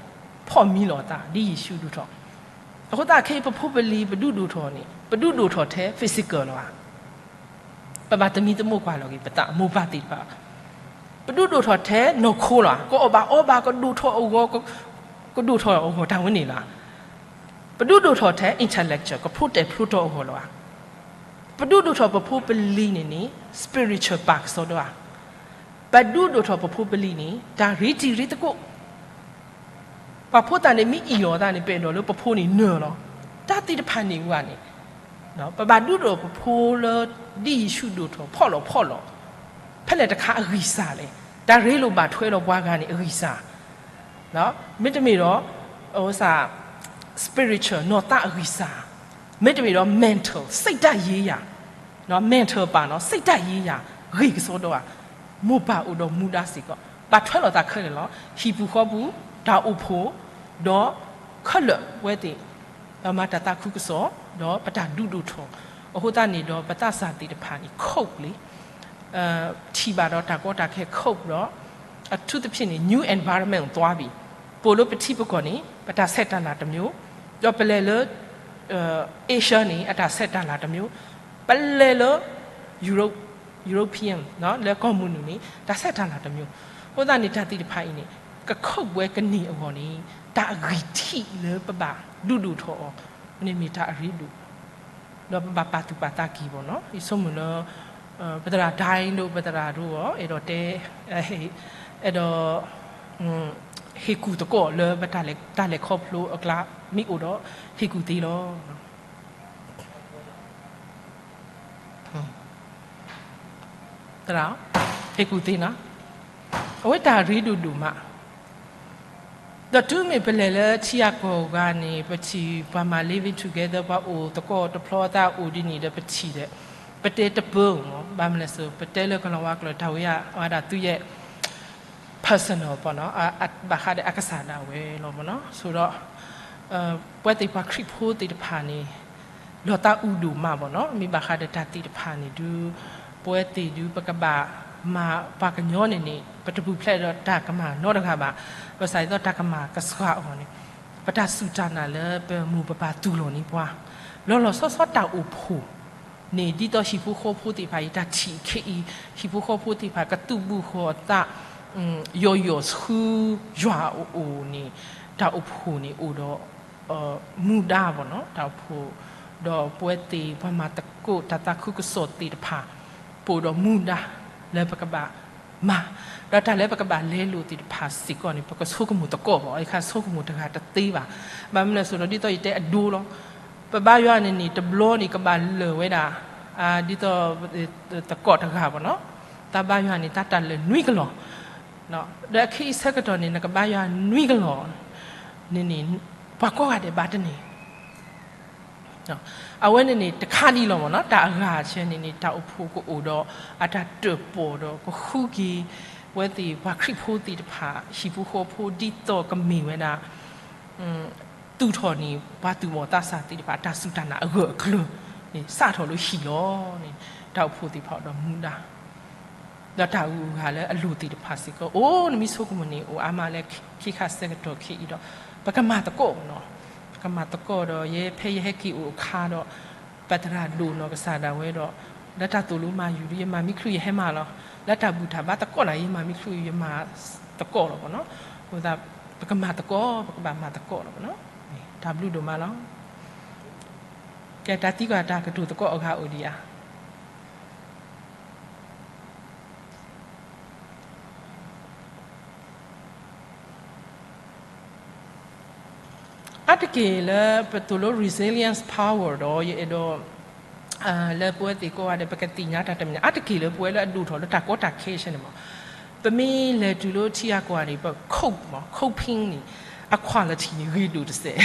ဖီၣ်မံလီၤအသး ဒ်ယ့ၣ်ၡူးဒိၣ်ထီၣ် အဃိသတးခဲအံၤပဖိပလံၤပဒုးဒိၣ်ထီၣ်န့ၣ် ပဒုးဒိၣ်ထီၣ်ထဲ physical လီၤဧါ ပဘၣ်သမံသမိးကွၢ်လီၤက့ၤ ပသးမိၢ်ပၢ်သ့ၣ်တဖၣ် ပဒုးဒိၣ်ထီၣ်ထဲနီၢ်ခိလီၤဧါ ကအီၣ်ဘၣ်အီဘၣ် ကဒိၣ်ထီၣ်အဂီၢ် ကဒိၣ်ထီၣ်အဂီၢ်တၢ်ဝဲန့ၣ်လီၤ. ပဒုးဒိၣ်ထီၣ်ထဲ intellectual ကဖျိတဲာ်ဖျိတီၤအဂီၢ်လီၤဧါ. ပဒုးဒိၣ်ထီၣ်ပဖိပလံၤန့ၣ်န့ၣ် spiritual ပၢ်ကစီဒီဧါ. ပဒုးဒိၣ်ထီၣ်ပဖိပလံၤန့ၣ် တၢ်ရ့တံၤရ့သကိး ပှၤဖိသၣ်န့ၣ်မ့ၢ်အံၣ်လီၤသးန့ၣ် ပအဲၣ်ဒိးလၢပဖိန့ၣ်နၢၤလီၤ. တၢ်သ့ၣ်တဖၣ်န့ၣ်ဝဲန့ၣ် ပဘၣ်ဒုးဒိၣ်ပဖိလၢ ဒ်ယ့ၣ်ၡူးဒိၣ်ထီၣ်ဖီၣ်လီၤဖီၣ်လီၤ ဖဲလဲၣ်တခါအဂံၢ်စၢ်လဲၣ်. တၢ်ရ့လိာ်ဘၣ်ထွဲဒီးပှၤဂၤန့ၣ်အဂံၢ်စၢ် မ့တမ့ၢ်ဒီး spiritual နီၢ်သးအဂံၢ်စၢ်, မ့တမ့ၢ်ဒီး mental စိတ်ဓာတ်ရေးရာ, mental ပၢ်နီၤ စိတ်ဓာတ်ရေးရာ ဂ့ၢ်ကစီဒီဧါ, မိၢ်ပၢ်အိၣ်ဒီးမူဒါစ့ၢ်ကီး ဘၣ်ထွဲလိာ်သးခဲလၢာ်လီၤ. ဟံၣ်ပူၤဃီပူၤ တၢ်အိၣ်ဖှိၣ် ဒီးခဲလၢာ်ဝဲသ့ၣ် ပမၤတၢ်သးခုကစီၣ် ဒီးပတၢ်ဒုးဒိၣ်ထီၣ် အဃိသတးန့ၣ်ဒီး ပသးစၢ်သ့ၣ်တဖၣ်န့ၣ် cope လံ ထံၣ်ဘၣ်ဒီးတၢ်ကီတၢ်ခဲ cope ဒီး အထူးသဖြင့်န့ၣ် new environment ကိုသွားပြီ ပိာ်လၢပထံပကီၢ်န့ၣ် ပတၢ်ဆဲးတၢ်လၤတစ်မျိုး ဒီးပလဲၤလၢ Asia န့ၣ် အတၢ်ဆဲးတၢ်လၤတစ်မျိုး ပလဲၤလၢ Europe European လၢကီၢ်မုၢ်နုာ်န့ၣ် တၢ်ဆဲးတၢ်လၤတစ်မျိုး အဃိသတးန့ၣ် တၢ်သ့ၣ်တဖၣ်အံၤန့ၣ် က cope ဝဲကန့ၢ်အဂီၢ်န့ၣ် တၢ်အဂံၢ်ထံးလၢပဘၣ်ဒုးဒိၣ်ထီၣ်အီၤ န့ၣ်မ့ၢ်တၢ်အရ့ဒိၣ် ဒီးပဘၣ်ပာ်သူၣ်ပာ်သးက့ၤဘၣ်နီၤ ယဆိကမိၣ်လၢ ပသရၣ်ဒိဒိၣ် ပသရၣ်ဒိ အဲၣ်ဒိးတဲ အဲၣ်ဒိး ဟ့ၣ်ကူၣ်သကိးလၢပတၢ်လဲၤခီဖျိအကျါ မ့ၢ်အိၣ်ဒီး ဟ့ၣ်ကူၣ်သ့လီၤ. သရၣ် ဟ့ၣ်ကူၣ်သ့နီၤ အဝဲတၢ်ရ့ဒိၣ်ဒိၣ်မး ဒီးတုၤမ့ၢ်ပလဲၤလၢထံဂၤကီၢ်ဂၤန့ၣ် ပထံၣ်ပှၤမၤ living together ပှၤအိၣ်သကိးတဖျီသးအိၣ်ဒ်န့ၣ်ဒီးပထံၣ်ဒီး ပတဲတပၢၢ်မး ဘၣ်မနုၤလဲၣ် ပတဲလၢကလီၤဝါကျိာ် တၢ်ဝဲအဝဲဒၣ်သုယဲၢ် personal ဘၣ်ဃးဒီးအကစၢ်ဒၣ်ဝဲလီၤမးနီၤ ဆိဒီး ပဝဲသ့ၣ်ပှၤခရံာ်ဖိသ့ၣ်တဖၣ်န့ၣ် လီၤသးအုးဒိၣ်မးဘၣ်နီၤ မ့ၢ်ဘၣ်ဃးဒီးတၢ်သ့ၣ်တဖၣ်န့ၣ်ဒုး ပဝဲသ့ၣ်ဒုး ပကဘၣ်မၤပှၤကညီန့ၣ်န့ၣ် ပတပူၤဖျဲးဒီးတၢ်ကမၣ်နီတဂၤဘၣ် ဘၣ်ဆၣ်ဒ်သိးတၢ်ကမၣ်ကစှၤအီၤန့ၣ် ပတၢ်စူၢ်တၢ်နာ်လၢပမိၢ်ပပၢ်သူၣ်လီၤန့ၢ်ပှၤ လီၤလီၤဆီဆီတၢ်အိၣ်ဖှိၣ်န့ၣ် ဒ်သိးဟံၣ်ဖိဃီဖိသ့ၣ်တဖၣ်အံၤ တၢ်ထံၣ်ခဲအံၤ ဟံၣ်ဖိဃီဖိသ့ၣ်တဖၣ်ကသူၣ်ဘုဃီၤသး ယီၢ်ယီၢ်ဆူယွၤအအိၣ်န့ၣ် တၢ်အိၣ်ဖှိၣ်န့ၣ်အိၣ်ဒီး မူဒါဘၣ်နီၤ တၢ်အိၣ်ဖှိၣ် ဒီးပဝဲသ့ၣ်ပှၤမၤသကိးတၢ်သးခုကစီၣ်သ့ၣ်တဖၣ် ပအိၣ်ဒီးမူဒါလၢပကဘၣ်မၤ ဒီးတၢ်လၢပကဘၣ်လဲလိာ်သ့ၣ်တဖၣ်စ့ၢ်ကီးန့ၣ် ပကဆိကမိၣ်သကိးဘၣ် ယခါဆိကမိၣ်တဂၤတသ့ဘၣ် ဘၣ်မနုၤလဲၣ်ဆိဒီး ဒ်သိးယတဲအဒိလီၤ ပဘါယွၤန့ၣ်န့ၣ် တဘျီန့ၣ် ကဘၣ်လၢာ်ဝဲဒၣ် ဒ်သိး သကိးတဂၤဘၣ်နီၤ တၢ်ဘါယွၤန့ၣ် တၢ်တၢ်လၢာ်နွံကလီၢ် ဒီးအခဲအံၤဆၢကတီၢ်န့ၣ် နကဘါယွၤနွံကလီၢ်န့ၣ်န့ၣ် ပှၤကိးဂၤဒဲးဘၣ်တန့ၢ် အဝဲန့ၣ်န့ၣ် တခါဒ်လီၤမးနီၤ တၢ်အဂၤဆၢန့ၣ်န့ၣ် တၢ်အိၣ်ဖှိၣ်ကအိၣ်ဒီး အတၢ်တၢၣ်ပီၣ်ဒီး ကဃုက့ၤ ပဝဲသ့ၣ်ပှၤခရံာ်ဖိသ့ၣ်တဖၣ် ဟံၣ်ဖိဃီဖိဒ်သိးကမ့ၢ်ဝဲဒၣ် သူၣ်ထီၣ်န့ၣ် ပှၤသူၣ်ဘီၣ်သးစၢ်သ့ၣ်တဖၣ် တၢ်စူၢ်တၢ်နာ်အဂၢၢ်အကျၢၤန့ၣ် စးထီၣ်လၢဟံၣ်လီၤန့ၣ် တၢ်အိၣ်ဖှိၣ်သ့ၣ်တဖၣ်ဒီးမူဒါ ဒီးတၢ်အုၣ်အဂၤလၢအလိၤသ့ၣ်တဖၣ်စ့ၢ်ကီး အိၣ်နမ့ၢ်ဆိကမိၣ်န့ၣ် အိၣ်အါမးလၢခံခါဆၢကတီၢ်ခဲအံၤဒီး ပကမၤသကိးနီၤ ပကမၤသကိးဒီး ယဲဖဲယဟဲက့ၤအိၣ်အခါဒီး ပသရၣ်ဒိၣ်နီၢ်ကစၢ်ဒၣ်ဝဲဒီး လၢတၢ်သိၣ်လိမၤယူၤဒီး ယမၤမံချုးယဟဲမၤလီၤ လၢတၢ်ဘူၣ်တၢ်ဘါသကိးန့ၣ် ယမၤမံချုးယမၤသကိးလီၤမးနီၤ အဃိသတး ပကမၤသကိး ပကဘၣ်မၤသကိးလီၤမးနီၤ တၢ်ဘျုးဒိၣ်မးလီၤ ကဲတၢ်သံကွၢ်တၢ်ကတိၤသကိးအဂၤအိၣ်ဒံးဧါ အါတက့ၢ်လၢပသိၣ်လိ resilience power ဒီး ယအဲၣ်ဒိး လၢပဝဲသ့ၣ်ကိးဂၤဒဲး ပကသ့ၣ်ညါတၢ်တမံၤန့ၣ် အါတက့ၢ်လၢပဝဲလၢအဒိၣ်ထီၣ်လၢတၢ်ကီတၢ်ခဲဆၢန့ၣ်မး ပမ့ၢ်လဲၤတုၤလၢထံဂၤကီၢ်ဂၤန့ၣ် ပ cope မး coping န့ၣ် အ quality န့ၣ် ဂ့ၤဒိၣ်တစဲး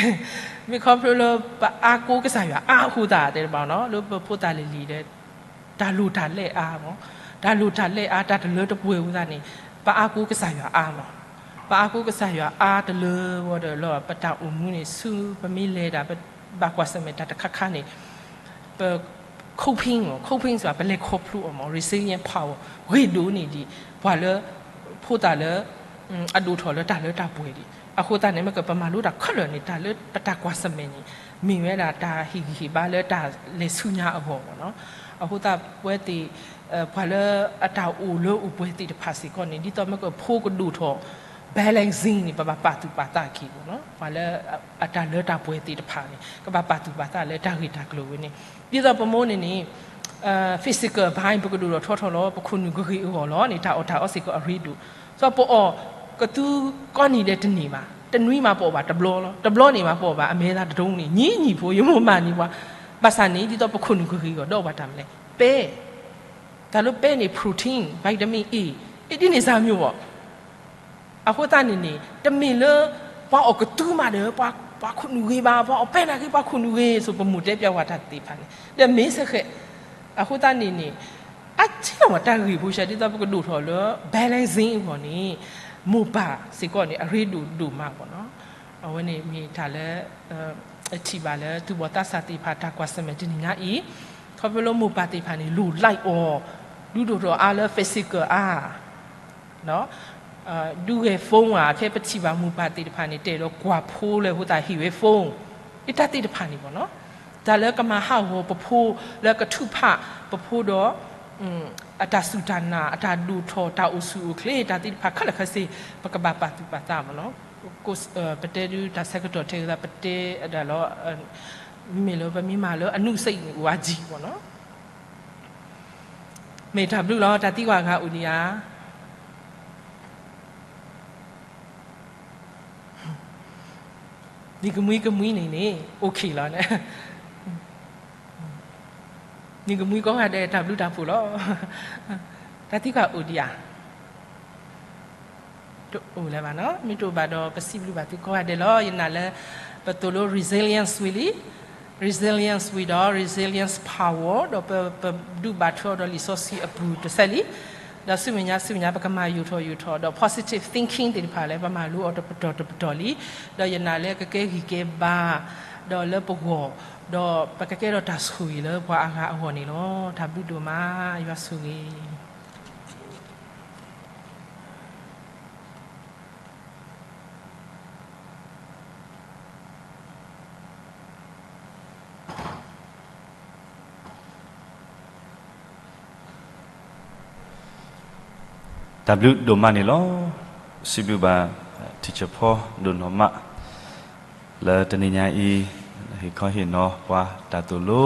မ့ၢ်ခီဖျိလၢပအါကိးကစၢ်ယွၤအါအဃိသတးတဲတဘၣ်နီၤ လၢပဖိသၣ်လံၤလံၤဒီး တၢ်လိၣ်တၢ်လဲအါမး တၢ်လိၣ်တၢ်လဲအါ တၢ်တလၢတပှဲၤအဃိသတးန့ၣ် ပအါကိးကစၢ်ယွၤအါမး ပအါကိးကစၢ်ယွၤအါတလၢဝဲဒီးလီၤ ပတၢ်အိၣ်မူန့ၣ် ဆူပမ့ၢ်လဲၤဒၣ် ပဘၣ်ကွၢ်ဆၢၣ်မဲာ်တၢ်တခါခါန့ၣ် ပ coping မး coping စ့ၢ် ပလဲၤခီဖျိအီၤမး resilience power ဂ့ၤဒိၣ်န့ၢ်ဒံး ပှၤလၢ ဖိသၣ်လၢ အဒိၣ်ထီၣ်လၢတၢ်လၢတၢ်ပှဲၤဒံး အဃိသတးန့ၣ် မ့ၢ်ကပမၤလိတၢ်ခဲလၢာ်န့ၣ် တၢ်လၢပတၢ်ကွၢ်ဆၢၣ်မဲာ်န့ၣ် မ့ၢ်ဝဲဒၣ်တၢ်ဟ့ၣ်ဂံၢ်ဟ့ၣ်ဘါလၢတၢ်လဲၤဆူညါအဂီၢ်မးနီၤ အဃိသတးပဝဲသ့ၣ် ပှၤလၢအတၢ်အိၣ်လၢအိၣ်ပှဲၤသ့ၣ်တဖၣ်စ့ၢ်ကီးန့ၣ် ဒ်သိးမ့ၢ်ကဖိကဒိၣ်ထီၣ် balancing န့ၣ် ပဘၣ်ပာ်သူၣ်ပာ်သးက့ၤမးနီၤ ပှၤလၢအတၢ်လၢတၢ်ပှဲၤသ့ၣ်တဖၣ်န့ၣ် ကဘၣ်ပာ်သူၣ်ပာ်သးလၢတၢ်ဂ့ၢ်တၢ်ကျိၤဝဲန့ၣ် ဒ်သိးပမိၢ်န့ၣ်န့ၣ် physical ဘၣ် ပကဒိၣ်ထီၣ်ထီထီၣ်လီၤ ပခိၣ်နူာ်ကဂ့ၤအဂီၢ်လီၤန့ၣ် တၢ်အီၣ်တၢ်အီစ့ၢ်ကီးအရ့ဒိၣ် ဒီးပအီၣ်ကသူကိးနံၤဒဲးတန့ၢ်ဘၣ် တနွံမးပအီၣ်ဘၣ်တဘျီလီၤ တဘျီန့ၣ်မးပအီၣ်ဘၣ်အမဲာ်သၣ်တဒိၣ်န့ၣ် နံၤနံၤဖိ ယမိၢ်မၤန့ၢ်ပှၤ ဘၣ်ဆၣ်န့ၣ် ဒ်သိးပခိၣ်နူာ်ကဂ့ၤအဂီၢ် ဒီးအီၣ်ဘၣ်တၢ်မနုၤလဲၣ် ပဲ တၢ်လၢပဲန့ၣ် protein vitamin A အ့ဒ်န့ၣ်စၢ်မ့ၢ်ဘၣ် အဃိသတးန့ၣ်န့ၣ် တမ့ၢ်လၢ ပှၤအီၣ်ကသူမးဒီး ပှၤခိၣ်နူာ်ဂ့ၤဘၣ် ပှၤအီၣ်ပဲနာ်က့ ပှၤခိၣ်နူာ်ဂ့ၤ ဆိပမိၢ်တဲပျးဝဲတၢ်သ့ၣ်တဖၣ်န့ၣ် ဒီးမ့ၢ်စ့ၢ်ကီး အဃိသတးန့ၣ်န့ၣ် အထံၣ်လီၤမးတၢ်ဂ့ၢ်ဖိဆံး ဒ်သိးပကဒိၣ်ထီၣ်လၢ balancing အဂီၢ်န့ၣ် မိၢ်ပၢ်စ့ၢ်ကီးန့ၣ် အရ့ဒိၣ်ဒိၣ်မးမးနီၤ အဝဲန့ၣ်မ့ၢ်တၢ်လၢ ထံၣ်ဘၣ်လၢသူၣ်ဘီၣ်သးစၢ်သ့ၣ်တဖၣ်တၢ်ကွၢ်ဆၢၣ်မဲာ်တနံၤညါအံၤ, ခီဖျိလၢမိၢ်ပၢ်သ့ၣ်တဖၣ်န့ၣ် လိၣ် like အီၤ ဒုးဒိၣ်ထီၣ်အါလၢ physical အါ ဒုးဂဲၤ phone ဧါ, ခဲပထံၣ်ဘၣ်မိၢ်ပၢ်သ့ၣ်တဖၣ်န့ၣ် တဲဒီးကွၢ်ဖိလၢအဃိသတးဟ့ၣ်ဝဲ phone, အတၢ်သ့ၣ်တဖၣ်န့ၣ်ဘၣ်နီၤ, တၢ်လၢကမၤဟးဂီၤပဖိလၢကထုကဖၣ်ပဖိဒီး အတၢ်စူၢ်တၢ်နာ် အတၢ်ဒိၣ်ထီၣ် တၢ်အိၣ်ဆူၣ်အိၣ်ချ့ တၢ်သ့ၣ်တဖၣ်ခဲလၢာ်ခဲဆ့ ပကဘၣ်ပာ်သူၣ်ပာ်သးမ့ၢ်နီၤ, ပတဲဒုးတၢ်ဆၢကတီၢ်ထဲအသး ပတဲဒၣ်လီၤ, မ့ၢ်လၢပမ့ၢ်မၤလၢအနုစိတ်န့ၣ် အိၣ်အါကံမ့ၢ်နီၤ, မ့ၢ်တၢ်ဘျုးလီၤ တၢ်သံကွၢ်ဂၤအိၣ်ဒံးဧါ နံၤကမှံကမှံန့ၣ်န့ၣ် okay လီၤ, နံၤကမှံကိးဂၤဒဲးတၢ်ဘျုးတၢ်ဖှိၣ်လီၤ, တၢ်သံကွၢ်အိၣ်ဒံးဧါ, တအိၣ်လၢၤဘၣ်နီၤ, မ့ၢ်တအိၣ်ဘၣ်ဒီး ပစံးဘျုးဘၣ်သုကိးဂၤဒဲးလီၤ, ယနာ်လၢ ပသိၣ်လိ resilience ဝံၤလံ, resilience ဝံၤဒီး resilience power ဒီးပ ပဒုးဘၣ်ထွဲအီၤဒီးလံာ်စီဆှံအပူၤတဆဲးလံ, ဒီးဆူမဲာ်ညါဆူမဲာ်ညါ ပကမၤယိာ်ထီၣ်ယိာ်ထီၣ် ဒီး positive thinking သ့ၣ်တဖၣ်လၢပမၤလိအီၤတပတီၢ်တပတီၢ်လံ, ဒီးယနာ်လၢကကဲဂံၢ်ကဲဘါ ဒီးလၢပဂီၢ်, ဒီးပကကဲထီၣ်တၢ်ဆိၣ်ဂ့ၤလၢပှၤအဂၤအဂီၢ်န့ၣ်လီၤ. တၢ်ဘျုးဒိၣ်မး, ယွၤဆိၣ်ဂ့ၤ တၢ်ဘျုးဒိၣ်မးန့ၣ်လီၤ. စံးဘျုးဘၣ် teacher ဖီဒိၣ်နီၢ်မး လၢတနံၤညါအံၤ ဟ့ၣ်ခီဟ့ၣ်နီၤပှၤတၢ်သိၣ်လိ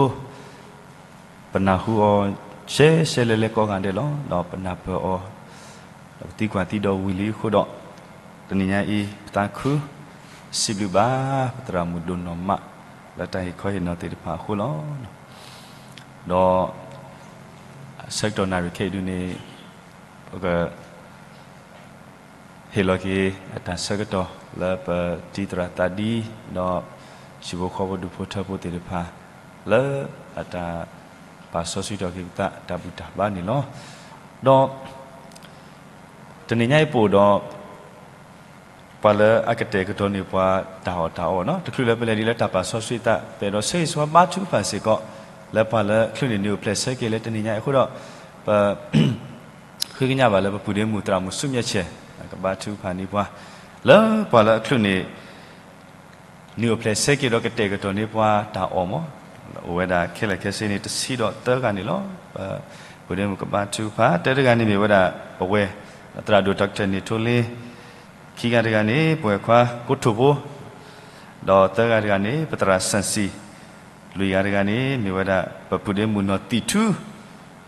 ပနၢ်ဟူအီၤ ရှဲရှဲလဲလဲကိးဂၤဒဲးလီၤ. ဒီးပနၢ်ပၢၢ်အီၤ ဒီးပသံကွၢ်သံဒိးဝံၤလံအဃိဒီး တနံၤညါအံၤ ပသးခု စံးဘျုးဘၣ် ပသရၣ်မုၣ်ဒိၣ်နီၢ်မး လၢတၢ်ဟ့ၣ်ခီဟ့ၣ်နီၤသ့ၣ်တဖၣ်အဃိလီၤ. ဒီး ဆၢကတီၢ်နၣ်ရံၣ်ခဲအံၤဒုန့ၣ် ပက ဟ့ၣ်လီၤက့ၤအတၢ်ဆၢကတီၢ်လၢပတံၤသရၣ်သးဒံ ဒီး ဟံၣ်ဖိဃီဖိဒူၣ်ဖိထၢဖိသ့ၣ်တဖၣ် လၢအတၢ်ပာ်စီဆှံထီၣ်က့ၤပသးတၢ်ဘူၣ်တၢ်ဘါန့ၣ်လီၤ. ဒီး တနံၤညါအံၤပအိၣ်ဒီး ပှၤလၢအကတဲာ်ကတီၤန့ၢ်ပှၤတၢ်အီၣ်တၢ်အီနီၤ, တချုးလၢပလဲၤဒ်လၢတၢ်ပာ်စီဆှံသး ပအဲၣ်ဒိးဆၢဂ့ၤဆၢဝါဘါထုကဖၣ်စ့ၢ်ကီး လၢပှၤလၢအချုးန့ၢ်နံၣ်အိၣ်ဖျဲၣ်ဆၢက့ၤလၢတနံၤညါအံၤအဃိဒီး ပ ဃ့ကညးဘၣ်လၢပပုၢ်ဒ့မုၣ်သရၣ်မုၣ်ဆူမဲာ်ဆဲး ကဘါထုကဖၣ်န့ၢ်ပှၤ လၢပှၤလၢအချုးန့ၢ် နံၣ်အိၣ်ဖျဲၣ်ဆၢက့ၤဒီးကတဲာ်ကတီၤန့ၢ်ပှၤတၢ်အီၣ်မး, အိၣ်ဝဲဒၣ်ခဲလၢာ်ခဲဆ့န့ၣ် တဆံဒီးသၢဂၤန့ၣ်လီၤ. ပပုၢ်ဒ့မုၣ်ကဘါထုကဖၣ် တၢတဂၤန့ၣ်မ့ၢ်ဝဲဒၣ်ပဝဲၢ် သရၣ်ဒိၣ် Doctor န့ၣ်ထိလ့, ခံဂၤတဂၤန့ၣ် ပဝဲၢ်ခွါကိတိၢ်ဖိ ဒီးသၢဂၤတဂၤန့ၣ် ပသရၣ်စၣ်စံၣ်, လွံၢ်ဂၤတဂၤန့ၣ် မ့ၢ်ဝဲဒၣ် ပပုၢ်ဒ့မုၣ်နီၢ်သံၣ်ထူ,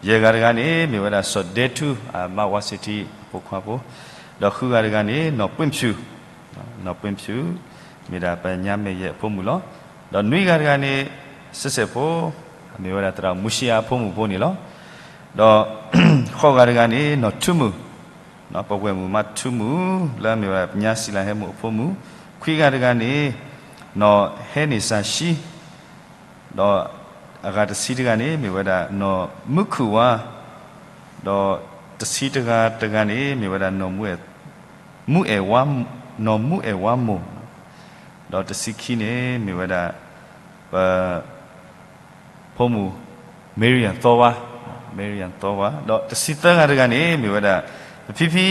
ယဲၢ်ဂၤတဂၤန့ၣ် မ့ၢ်ဝဲဒၣ်စီၤဒဲထူ, အမါဝါစ့ထံအဖိခွါဖိ, ဒီးဃုဂၤတဂၤန့ၣ် နီၢ်ပှ့ၢ်ဖၠူၣ်, နီၢ်ပှ့ၢ်ဖၠူၣ် မ့ၢ်ဒၣ်ပညါမဲာ်ယဲၢ်အဖိမုၣ်လီၤ. ဒီးနွံဂၤတဂၤန့ၣ် စဲးစဲးဖိ, မ့ၢ်ဝဲဒၣ်သရၣ်မူၤၡံအါအဖိမုၣ်ဖိန့ၣ်လီၤ. ဒီး ဃိးဂၤတဂၤန့ၣ် နီၢ်ထူမုၣ် ပဝဲၢ်မုၣ်မါထူမုၣ် လၢအမ့ၢ်ဝဲဒၣ်ပညါစံလၤဟဲမုၣ်အဖိမုၣ်, ခွံဂၤတဂၤန့ၣ် နီၢ်ဟဲန့ၢ်စၢ်ဆှံ, ဒီးအဂၤတဆံတဂၤန့ၣ် မ့ၢ်ဝဲဒၣ်နီၢ်မုၢ်ခုၣ်ဝါ, ဒီးတဆံတဂၤတဂၤန့ၣ် မ့ၢ်ဝဲဒၣ် မူအဲၣ်ဝါ, နီၢ်မူအဲၣ်ဝါမိၢ်, ဒီးတဆံခံန့ၣ် မ့ၢ်ဝဲဒၣ် ပ ဖိမုၣ် မ့ရံယၤသီဝါ, မ့ရံယၤသီဝါ, ဒီးတဆံသၢဂၤတဂၤန့ၣ် မ့ၢ်ဝဲဒၣ် ပဖံဖံ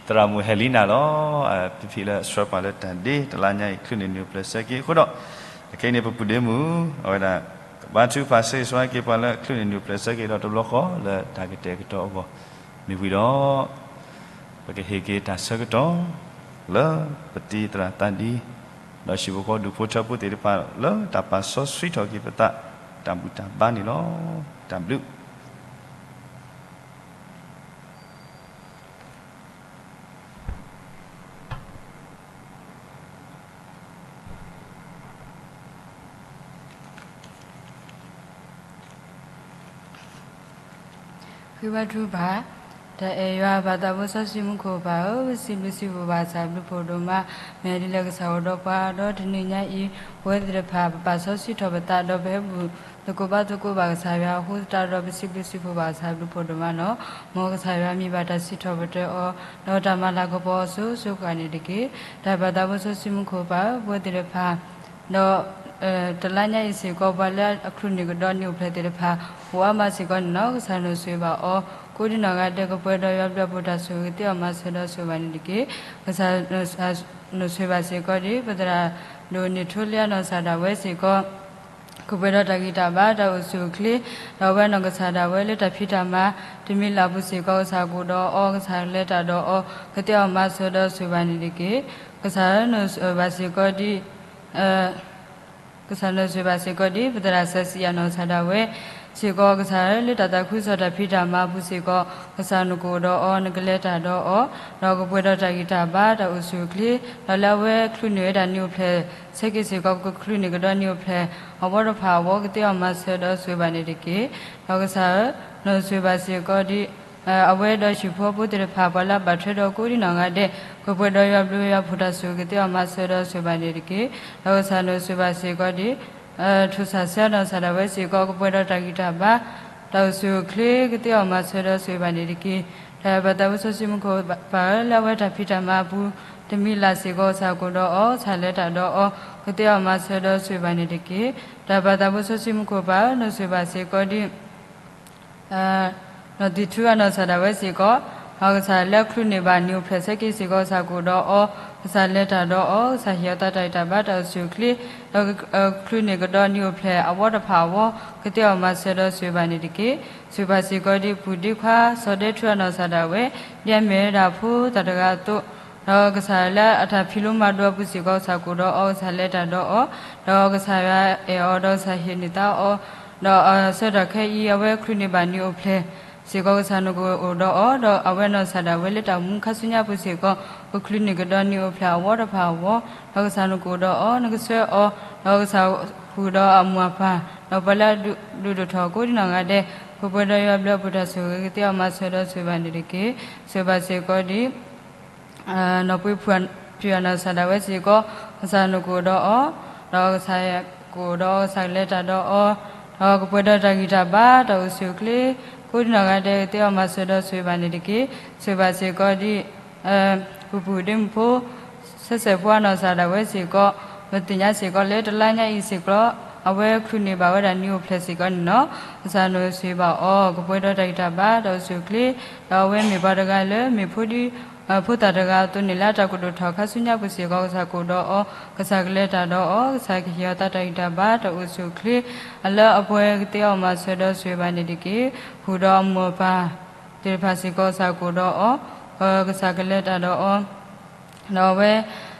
သရၣ်မုၣ်ဟဲလံနၤလီၤ. ဖံဖံလၢအဆှၢပှၤလၢတၢ်ဒ့ တလါညါအံၤ ချုးန့ၢ်နံၣ်အိၣ်ဖျဲၣ်ဆၢက့ၤအဃိဒီး အခဲအံၤန့ၣ် ပပုၢ်ဒ့မုၣ် အဝဲဒၣ် ကဘါထုကဖၣ်ဆၢဂ့ၤဆၢဝါက့ၤပှၤလၢချုးန့ၢ်နံၣ်အိၣ်ဖျဲၣ်ဆၢက့ၤဒီးတဘျီဃီလၢတၢ်ကတဲာ်ကတီၤအဂီၢ် မ့ၢ်ဝံၤဒီး ပကဟ့ၣ်က့ၤတၢ်ဆၢကတီၢ် လၢပတံၤသရၣ်သးဒံ ဒီးဟံၣ်ဖိဃီဒူၣ်ဖိထၢဖိသ့ၣ်တဖၣ် လၢတၢ်ပာ်စီဆှံထီၣ်က့ၤပသး တၢ်ဘူၣ်တၢ်ဘါန့ၣ်လီၤ. တၢ်ဘျုး ဃ့ဘါထုကဖၣ်, တၢ်အဲၣ်ယွၤပၢ်သးဘိစီဆှံမူခိၣ်ပၢ်ဧၢ, ပစံးဘျုးစံးဖှိၣ်ဘၣ်ဆၣ်ဘျုးဖှိၣ်ဒိၣ်မး မ့ၢ်ဒ်လဲၣ်ကစၢ်အိၣ်ဒီးပှၤဒီးတနံၤညါအံၤ ပဝဲသ့ၣ်တဖၣ် ပပာ်စီဆှံထီၣ်ပသးဒီးပဟဲဘူၣ် ပသကိးဘၣ်သကိးဘၣ်ကစၢ်ယွၤအဃိသတးဒီး ပစံးဘျုးစံးဖှိၣ်ဘၣ်ကစၢ်အဘျုးဖးဒိၣ်မးလီၤ. မ်ကစၢ်ယွၤမ့ၢ်ဘၣ်တၢ်စံးထီၣ်ပတြၢၤအီၤ ဒီးတၢ်မၤလၤကပီၤအီၤစိၤစိၤဃၣ်ဃၣ်န့ၣ်တက့ၢ်. တၢ်ဘၣ်သးဖိစီဆှံမူခိၣ်ပၢ်ဧၢ, ပဝဲသ့ၣ်တဖၣ် ဒီး တလါညါအံၤစ့ၢ်ကီး ပှၤလၢအချုးန့ၢ်ကဒီးနံၣ်အိၣ်ဖျဲၣ်သ့ၣ်တဖၣ် အိၣ်အါမးစ့ၢ်ကီးန့ၣ်လီၤ. ကစၢ်နဆိၣ်ဂ့ၤဘၣ်အီၤ ကိးဒံနီၢ်ဂၤဒဲး ကပှဲၤဒီးယွၤဘျုးအဖှိၣ်တၢ်ဆိၣ်ဂ့ၤကသ့အီၤမၤစၢၤဒီးဆိၣ်ဂ့ၤဘၣ်န့ၣ်တက့ၢ်. ကစၢ်နဆိၣ်ဂ့ၤဘၣ်စ့ၢ်ကီးဒ် ပသရၣ်ဒိၣ်န့ၢ်ထိလၢအနီၢ်ကစၢ်ဒၣ်ဝဲစ့ၢ်ကီး ကပှဲၤဒီးတၢ်ဂံၢ်တၢ်ဘါတၢ်အိၣ်ဆူၣ်အိၣ်ချ့, ဒီးအဝဲနီၢ်ကစၢ်ဒၣ်ဝဲလၢတၢ်ဖံးတၢ်မၤ တမံၤလၢ်ပူၤစ့ၢ်ကီး ကစၢ်ကအိၣ်ဒီးအီၤ ကစၢ်ကလဲၤတၢ်ဒီးအီၤ ကသ့အီၤမၤစၢၤဒီးဆိၣ်ဂ့ၤဘၣ်န့ၣ်တက့ၢ်. ကစၢ်ဧၢ, နဆိၣ်ဂ့ၤဘၣ်စ့ၢ်ကီးဒ် ကစၢ်နဆိၣ်ဂ့ၤဘၣ်စ့ၢ်ကီးဒ် ပသရၣ်စီဆှံအနီၢ်ကစၢ်ဒၣ်ဝဲစ့ၢ်ကီး ကစၢ်ဧၢ, လၢတၢ်သးခုကစီၣ်တၢ်ဖံးတၢ်မၤအပူၤစ့ၢ်ကီး ကစၢ်နကအိၣ်ဒီးအီၤ နကလဲၤတၢ်ဒီးအီၤ ဒီးကပှဲၤဒီးတၢ်ဂံၢ်တၢ်ဘါတၢ်အိၣ်ဆူၣ်အိၣ်ချ့, ဒီးလၢအဝဲချုးန့ၢ်ဝဲဒၣ်နံၣ်အိၣ်ဖျဲၣ်ဆဲးက့ၤစ့ၢ်ကီး ကချုးန့ၢ်ကဒီးနံၣ်အိၣ်ဖျဲၣ် အဝီတဖၣ်အဝီ ကသ့အီၤမၤစၢၤဒီးဆိၣ်ဂ့ၤဘၣ်န့ၣ်တက့ၢ်. ဒီးကစၢ်ဧၢ, နဆိၣ်ဂ့ၤဘၣ်စ့ၢ်ကီးဒ် အဝဲဒီးဟံၣ်ဖိဃီဖိသ့ၣ်တဖၣ် ပှၤလၢအဘၣ်ထွဲဒီးကိးဒံနီၢ်ဂၤဒဲး ကပှဲၤဒီးယွၤဘျုးယွၤဖှိၣ်တၢ်ဆိၣ်ဂ့ၤ ကသ့အီၤမၤစၢၤဒီးဆိၣ်ဂ့ၤဘၣ်န့ၣ်တက့ၢ်. ဒီးကစၢ်နဆိၣ်ဂ့ၤဘၣ်စ့ၢ်ကီးဒ် ထိၣ်စၢ်ဆၢအနီၢ်ကစၢ်ဒၣ်ဝဲစ့ၢ်ကီး ကပှဲၤဒီးတၢ်ဂံၢ်တၢ်ဘါ တၢ်အိၣ်ဆူၣ်အိၣ်ချ့ ကသ့အီၤမၤစၢၤဒီးဆိၣ်ဂ့ၤဘၣ်န့ၣ်တက့ၢ်. တၢ်ဘၣ်သးဖိစီဆှံမူခိၣ်ပၢ်ဧၢ, လၢအဝဲတၢ်ဖံးတၢ်မၤအပူၤ တမံၤလၢ်စ့ၢ်ကီး ကစၢ်ကအိၣ်ဒီးအီၤ ကစၢ်လဲၤတၢ်ဒီးအီၤ ကသ့အီၤမၤစၢၤဒီးဆိၣ်ဂ့ၤဘၣ်န့ၣ်တက့ၢ်. တၢ်ဘၣ်သးဖိစီဆှံမူခိၣ်ပၢ်ဧၢ, နဆိၣ်ဂ့ၤဘၣ်စ့ၢ်ကီးဒ် နီၢ်သံၣ်ထူအနီၢ်ကစၢ်ဒၣ်ဝဲစ့ၢ်ကီး ကစၢ်လၢချုးန့ၢ်ဘၣ်နံၣ်အိၣ်ဖျဲၣ်ဆဲးက့ၤစ့ၢ်ကီး ကစၢ်ကအိၣ်ဒီးအီၤ ကစၢ်လဲၤတၢ်ဒီးအီၤ ကစၢ်ဟ့ၣ်အီၤသးတၢ်ဂံၢ်တၢ်ဘါတၢ်အိၣ်ဆူၣ်အိၣ်ချ့ ဒီးချုးန့ၢ်ကဒီးနံၣ်အိၣ်ဖျဲၣ်အဝီတဖၣ်အဝီ ကသ့အီၤမၤစၢၤဒီးဆိၣ်ဂ့ၤဘၣ်န့ၣ်တက့ၢ်. ဆိၣ်ဂ့ၤဘၣ်စ့ၢ်ကီးဒ်ပူၤဒ့ခွါ စီၤဒဲထူအနီၢ်ကစၢ်ဒၣ်ဝဲ ဒ်အမ့ၢ်ဝဲဒၣ်ဖိသၣ်တဂၤအသိး ဒီးကစၢ်လၢအတၢ်ဖံးလိမၤဒိးအပူၤစ့ၢ်ကီး ကစၢ်ကအိၣ်ဒီးအီၤ ကစၢ်လဲၤတၢ်ဒီးအီၤ ဒီးကစၢ်ယွၤအဲၣ်အီၤ ဒီးကစၢ်ဟ့ၣ်န့ၢ်သါအီၤ ဒီးဆၢကတီၢ်ခဲအံၤ အဝဲချုးန့ၢ်ဘၣ်နံၣ်အိၣ်ဖျဲၣ်စ့ၢ်ကီး ကစၢ်နကအိၣ်ဒီးအီၤ ဒီးအဝဲနီၢ်ကစၢ်ဒၣ်ဝဲလၢတၢ်အိၣ်မူခါဆူညါပူၤစ့ၢ်ကီး ကချုးန့ၢ်ကဒီးနံၣ်အိၣ်ဖျဲၣ်အဝီတဖၣ်အဝီ ဒီးကစၢ်နကအိၣ်ဒီးအီၤ နကဆှၢအီၤ ဒီးကစၢ်ဃုာ်ဒီးအမိၢ်အပၢ် ဒီးပှၤလၢအဒုးဒိၣ်ထီၣ်ကိးဒံနီၢ်ဂၤဒဲး ကပှဲၤဒီးယွၤဘျုးအဖှိၣ်တၢ်ဆိၣ်ဂ့ၤ ကသ့အီၤမၤစၢၤဒီးဆိၣ်ဂ့ၤဘၣ်န့ၣ်တက့ၢ်. ဆိၣ်ဂ့ၤဘၣ်စ့ၢ်ကီးဒ် နီၢ်ပှ့ၤဖုၣ်အနီၢ်ကစၢ်ဒၣ်ဝဲစ့ၢ်ကီး ကစၢ်နကအိၣ်ဒီးအီၤ ဒီးကစၢ်ကအိၣ်ဒီးအီၤ ကစၢ်ကလဲၤတၢ်ဒီးအီၤ ဒီးကပှဲၤဒီးတၢ်ဂံၢ်တၢ်ဘါတၢ်အိၣ်ဆူၣ်အိၣ်ချ့ ကိးဒံနီၢ်ဂၤဒဲး ကသ့အီၤမၤစၢၤဒီးဆိၣ်ဂ့ၤဘၣ်န့ၣ်တက့ၢ်. ဆိၣ်ဂ့ၤဘၣ်စ့ၢ်ကီးဒ် ပူၤပူၤဒ့မုၣ်ဖိ ဆဲးစဲးဖိအနီၢ်ကစၢ်ဒၣ်ဝဲစ့ၢ်ကီး ပသ့ၣ်ညါစ့ၢ်ကီးလၢတလါညါအံၤစ့ၢ်ကီး အဝဲချုးန့ၢ်ဘၣ်ဝဲဒၣ်နံၣ်အိၣ်ဖျဲၣ်စ့ၢ်ကီးန့ၣ်လီၤ. ကစၢ်နဆိၣ်ဂ့ၤဘၣ်အီၤ ကပှဲၤဒီးတၢ်ဂံၢ်တၢ်ဘါတၢ်အိၣ်ဆူၣ်အိၣ်ချ့ ဒီးအဝဲမ့ၢ်ပှၤတဂၤလၢမ့ၢ်ဖိဒံ ဖိသၣ်တဂၤအသိးန့ၣ် လၢအတၢ်ကဒိၣ်ထီၣ်ခါဆူညါပူၤစ့ၢ်ကီး ကစၢ်ကအိၣ်ဒီးအီၤ ကစၢ်ကလဲၤတၢ်ဒီးအီၤ ကစၢ်ကဟ့ၣ်အီၤသးတၢ်ဂံၢ်တၢ်ဘါတၢ်အိၣ်ဆူၣ်အိၣ်ချ့ လၢအပှဲၤကသ့အီၤမၤစၢၤဒီးဆိၣ်ဂ့ၤဘၣ်န့ၣ်တက့ၢ်. ဃုာ်ဒီးအမိၢ်အပၢ်သ့ၣ်တဖၣ်စ့ၢ်ကီး ကစၢ်ကအိၣ်ဒီးအီၤ ကစၢ်ကလဲၤတၢ်ဒီးအီၤ ဒီးအဝဲ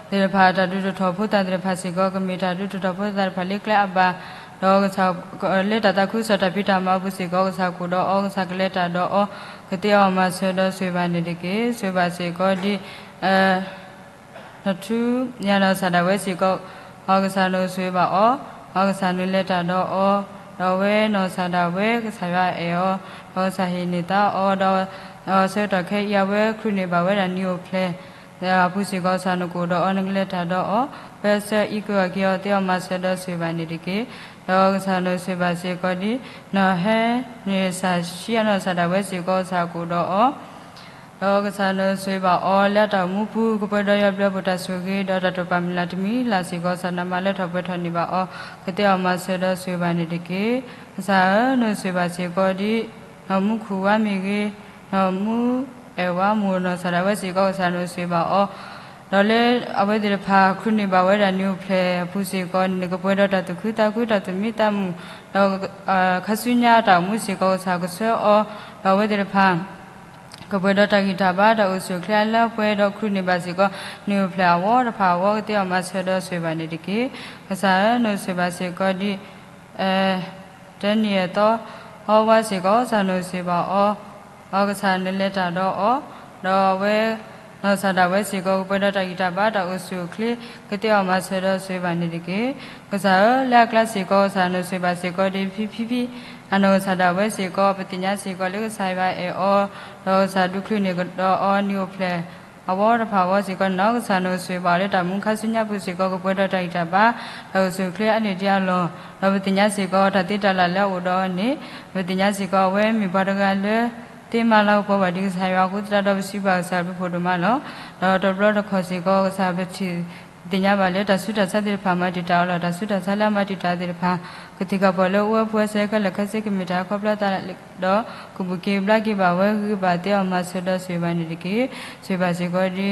သ့ၣ်တဖၣ်တၢ်ဒုးဒိၣ်ထီၣ်ဖိသၣ်သ့ၣ်တဖၣ်စ့ၢ်ကီး ကမ့ၢ်တၢ်ဒုးဒိၣ်ထီၣ်ဖိသၣ်သ့ၣ်တဖၣ်လၢကျဲအဘၣ် ဒီးကစၢ်လၢတၢ်သးခုကစီၣ်တၢ်ဖံးတၢ်မၤအပူၤစ့ၢ်ကီး ကစၢ်ကအိၣ်ဒီးအီၤ ကစၢ်ကလဲၤတၢ်ဒီးအီၤ ကသ့အီၤမၤစၢၤဒီးဆိၣ်ဂ့ၤဘၣ်န့ၣ်တက့ၢ်. ဆိၣ်ဂ့ၤဘၣ်စ့ၢ်ကီးဒ် နီၢ်ထူ ယနီၢ်ကစၢ်ဒၣ်ဝဲစ့ၢ်ကီး ကစၢ်နဆိၣ်ဂ့ၤဘၣ်အီၤ ကစၢ်နလဲၤတၢ်ဒီးအီၤ ဒီးအဝဲနီၢ်ကစၢ်ဒၣ်ဝဲ ကစၢ်ယွၤအဲၣ်အီၤ ဒီးကစၢ်ဟ့ၣ်န့ၢ်သါအီၤ ဒီးဆၢကတီၢ်ခဲအံၤ အဝဲချုးန့ၢ်ဘၣ်ဝဲဒၣ်နံၣ်အိၣ်ဖျဲၣ် အပူၤစ့ၢ်ကီး ကစၢ်နကအိၣ်ဒီးအီၤ နကလဲၤတၢ်ဒီးအီၤ ပၢဆှၢအံးက့ၤအီၤ ကသ့အီၤမၤစၢၤဒီးဆိၣ်ဂ့ၤဘၣ်န့ၣ်တက့ၢ်. ဒီးကစၢ်နဆိၣ်ဂ့ၤဘၣ်စ့ၢ်ကီးဒ် နီၢ်ဟဲ န့ၣ်စၢ်ဆှံအနီၢ်ကစၢ်ဒၣ်ဝဲစ့ၢ်ကီး ကစၢ်ကအိၣ်ဒီးအီၤ ဒီးကစၢ်နဆိၣ်ဂ့ၤဘၣ်အီၤ လၢအတၢ်အိၣ်မူပူၤ ကပှဲၤဒီးယွၤဘျုးအဖှိၣ်တၢ်ဆိၣ်ဂ့ၤ ဒီးတၢ်တိာ်ပာ်မုၢ်လၢ်တမံၤလၢ်စ့ၢ်ကီး ကစၢ်နမၤလၢထီၣ်ပှဲၤထီၣ်န့ၢ်ဘၣ်အီၤ ကသ့အီၤမၤစၢၤဒီးဆိၣ်ဂ့ၤဘၣ်န့ၣ်တက့ၢ်. ကစၢ်ဧၢ, နဆိၣ်ဂ့ၤဘၣ်စ့ၢ်ကီးဒ် နီၢ်မူခိၣ်ဝါမ့ၢ်ဂ့ၤ, နီၢ်မူအဲၣ်ဝါ မိၢ်နီၢ်ကစၢ်ဒၣ်ဝဲစ့ၢ်ကီး ကစၢ်နဆိၣ်ဂ့ၤဘၣ်အီၤ ဒီးလၢအဝဲသ့ၣ်တဖၣ် ချုးန့ၢ်ဘၣ်ဝဲဒၣ်နံၣ်အိၣ်ဖျဲၣ်အပူၤစ့ၢ်ကီးန့ၣ် ကပှဲၤဒီးတၢ်သူၣ်ခုသးခု တၢ်သူၣ်မံသးမုာ် ဒီးခါဆူညါအတၢ်အိၣ်မူစ့ၢ်ကီး ကစၢ်ကဆှၢအီၤ ဒီးအဝဲသ့ၣ်တဖၣ် ကပှဲၤဒီးတၢ်ဂံၢ်တၢ်ဘါ တၢ်အိၣ်ဆူၣ်အိၣ်ချ့ လၢအပှဲၤဒီးချုးန့ၢ်ဘၣ်စ့ၢ်ကီး နံၣ်အိၣ်ဖျဲၣ်အဝီတဖၣ်အဝီ ကသ့အီၤမၤစၢၤဒီးဆိၣ်ဂ့ၤဘၣ်န့ၣ်တက့ၢ်. ကစၢ်ဧၢ, နဆိၣ်ဂ့ၤဘၣ်စ့ၢ်ကီးဒ် တနံၤအသီ အဝါစ့ၢ်ကီး ကစၢ်နဆိၣ်ဂ့ၤဘၣ်အီၤ ဒီးကစၢ်နလဲၤတၢ်ဒီးအီၤ ဒီးအဝဲ နီၢ်ကစၢ်ဒၣ်ဝဲစ့ၢ်ကီး ကပှဲၤဒီးတၢ်ဂံၢ်တၢ်ဘါ တၢ်အိၣ်ဆူၣ်အိၣ်ချ့ ကသ့အီၤမၤစၢၤဒီးဆိၣ်ဂ့ၤဘၣ်န့ၣ်တက့ၢ်. ကစၢ်ဧၢ, လၢအကျါစ့ၢ်ကီး ကစၢ်နဆိၣ်ဂ့ၤဘၣ်စ့ၢ်ကီးဒ် ဖံဖံဖံ အနီၢ်ကစၢ်ဒၣ်ဝဲစ့ၢ်ကီး ပသ့ၣ်ညါစ့ၢ်ကီးလၢကစၢ်ယွၤအဲၣ်အီၤ ဒီးကစၢ်ဒုးချုးန့ၢ်ကဒီးအီၤ နံၣ်အိၣ်ဖျဲၣ် အဝီတဖၣ်အဝီစ့ၢ်ကီးန့ၣ်လီၤ. ကစၢ်နအိၣ်ဆိၣ်ဂ့ၤဘၣ်အီၤလၢတၢ်မူခါဆူညါပူၤစ့ၢ်ကီး ကပှဲၤဒီးတၢ်ဂံၢ်တၢ်ဘါ တၢ်အိၣ်ဆူၣ်အိၣ်ချ့အါန့ၢ်ဒံးအလီၢ်, ဒီးပသ့ၣ်ညါစ့ၢ်ကီးတၢ်သ့တၢ်လၢ်လၢအအိၣ်ဒီးအီၤန့ၣ်, ပသ့ၣ်ညါစ့ၢ်ကီးအဝဲမ့ၢ်ပှၤတဂၤလၢ သ့မၤလၤကပီၤဘၣ်ဒံးကစၢ်ယွၤအဃိသတးဒီး ပစံးဘၣ်ကစၢ်ဘျုးဖှိၣ်ဒိၣ်မးလီၤ. ဒီးတဘျီတခီၣ်စ့ၢ်ကီး ကစၢ်ပထံၣ် သ့ၣ်ညါဘၣ်လၢတၢ်ဆူးတၢ်ဆါသ့ၣ်တဖၣ်မၤတံာ်တာ်အီၤလီၤ. တၢ်ဆူးတၢ်ဆါလၢအမၤတံာ်တာ်သ့ၣ်တဖၣ် ကသ့ၣ်ကပီၤလၢအအိၣ်ဝဲပဝဲစ့ၢ်ကီးခဲလၢာ်ခဲဆ့ ကမ့ၢ်တၢ်ခီဖျိသးဒီး ကဘူၣ်က့ၤဘျါက့ၤဘၣ်ဝဲ ဂ့ၤဘၣ်သ့အီၤ မၤစၢၤဒီးဆိၣ်ဂ့ၤဘၣ်န့ၣ်တက့ၢ်. ဆိၣ်ဂ့ၤဘၣ်စ့ၢ်ကီးဒီး ပဒီပုၢ်ဒီ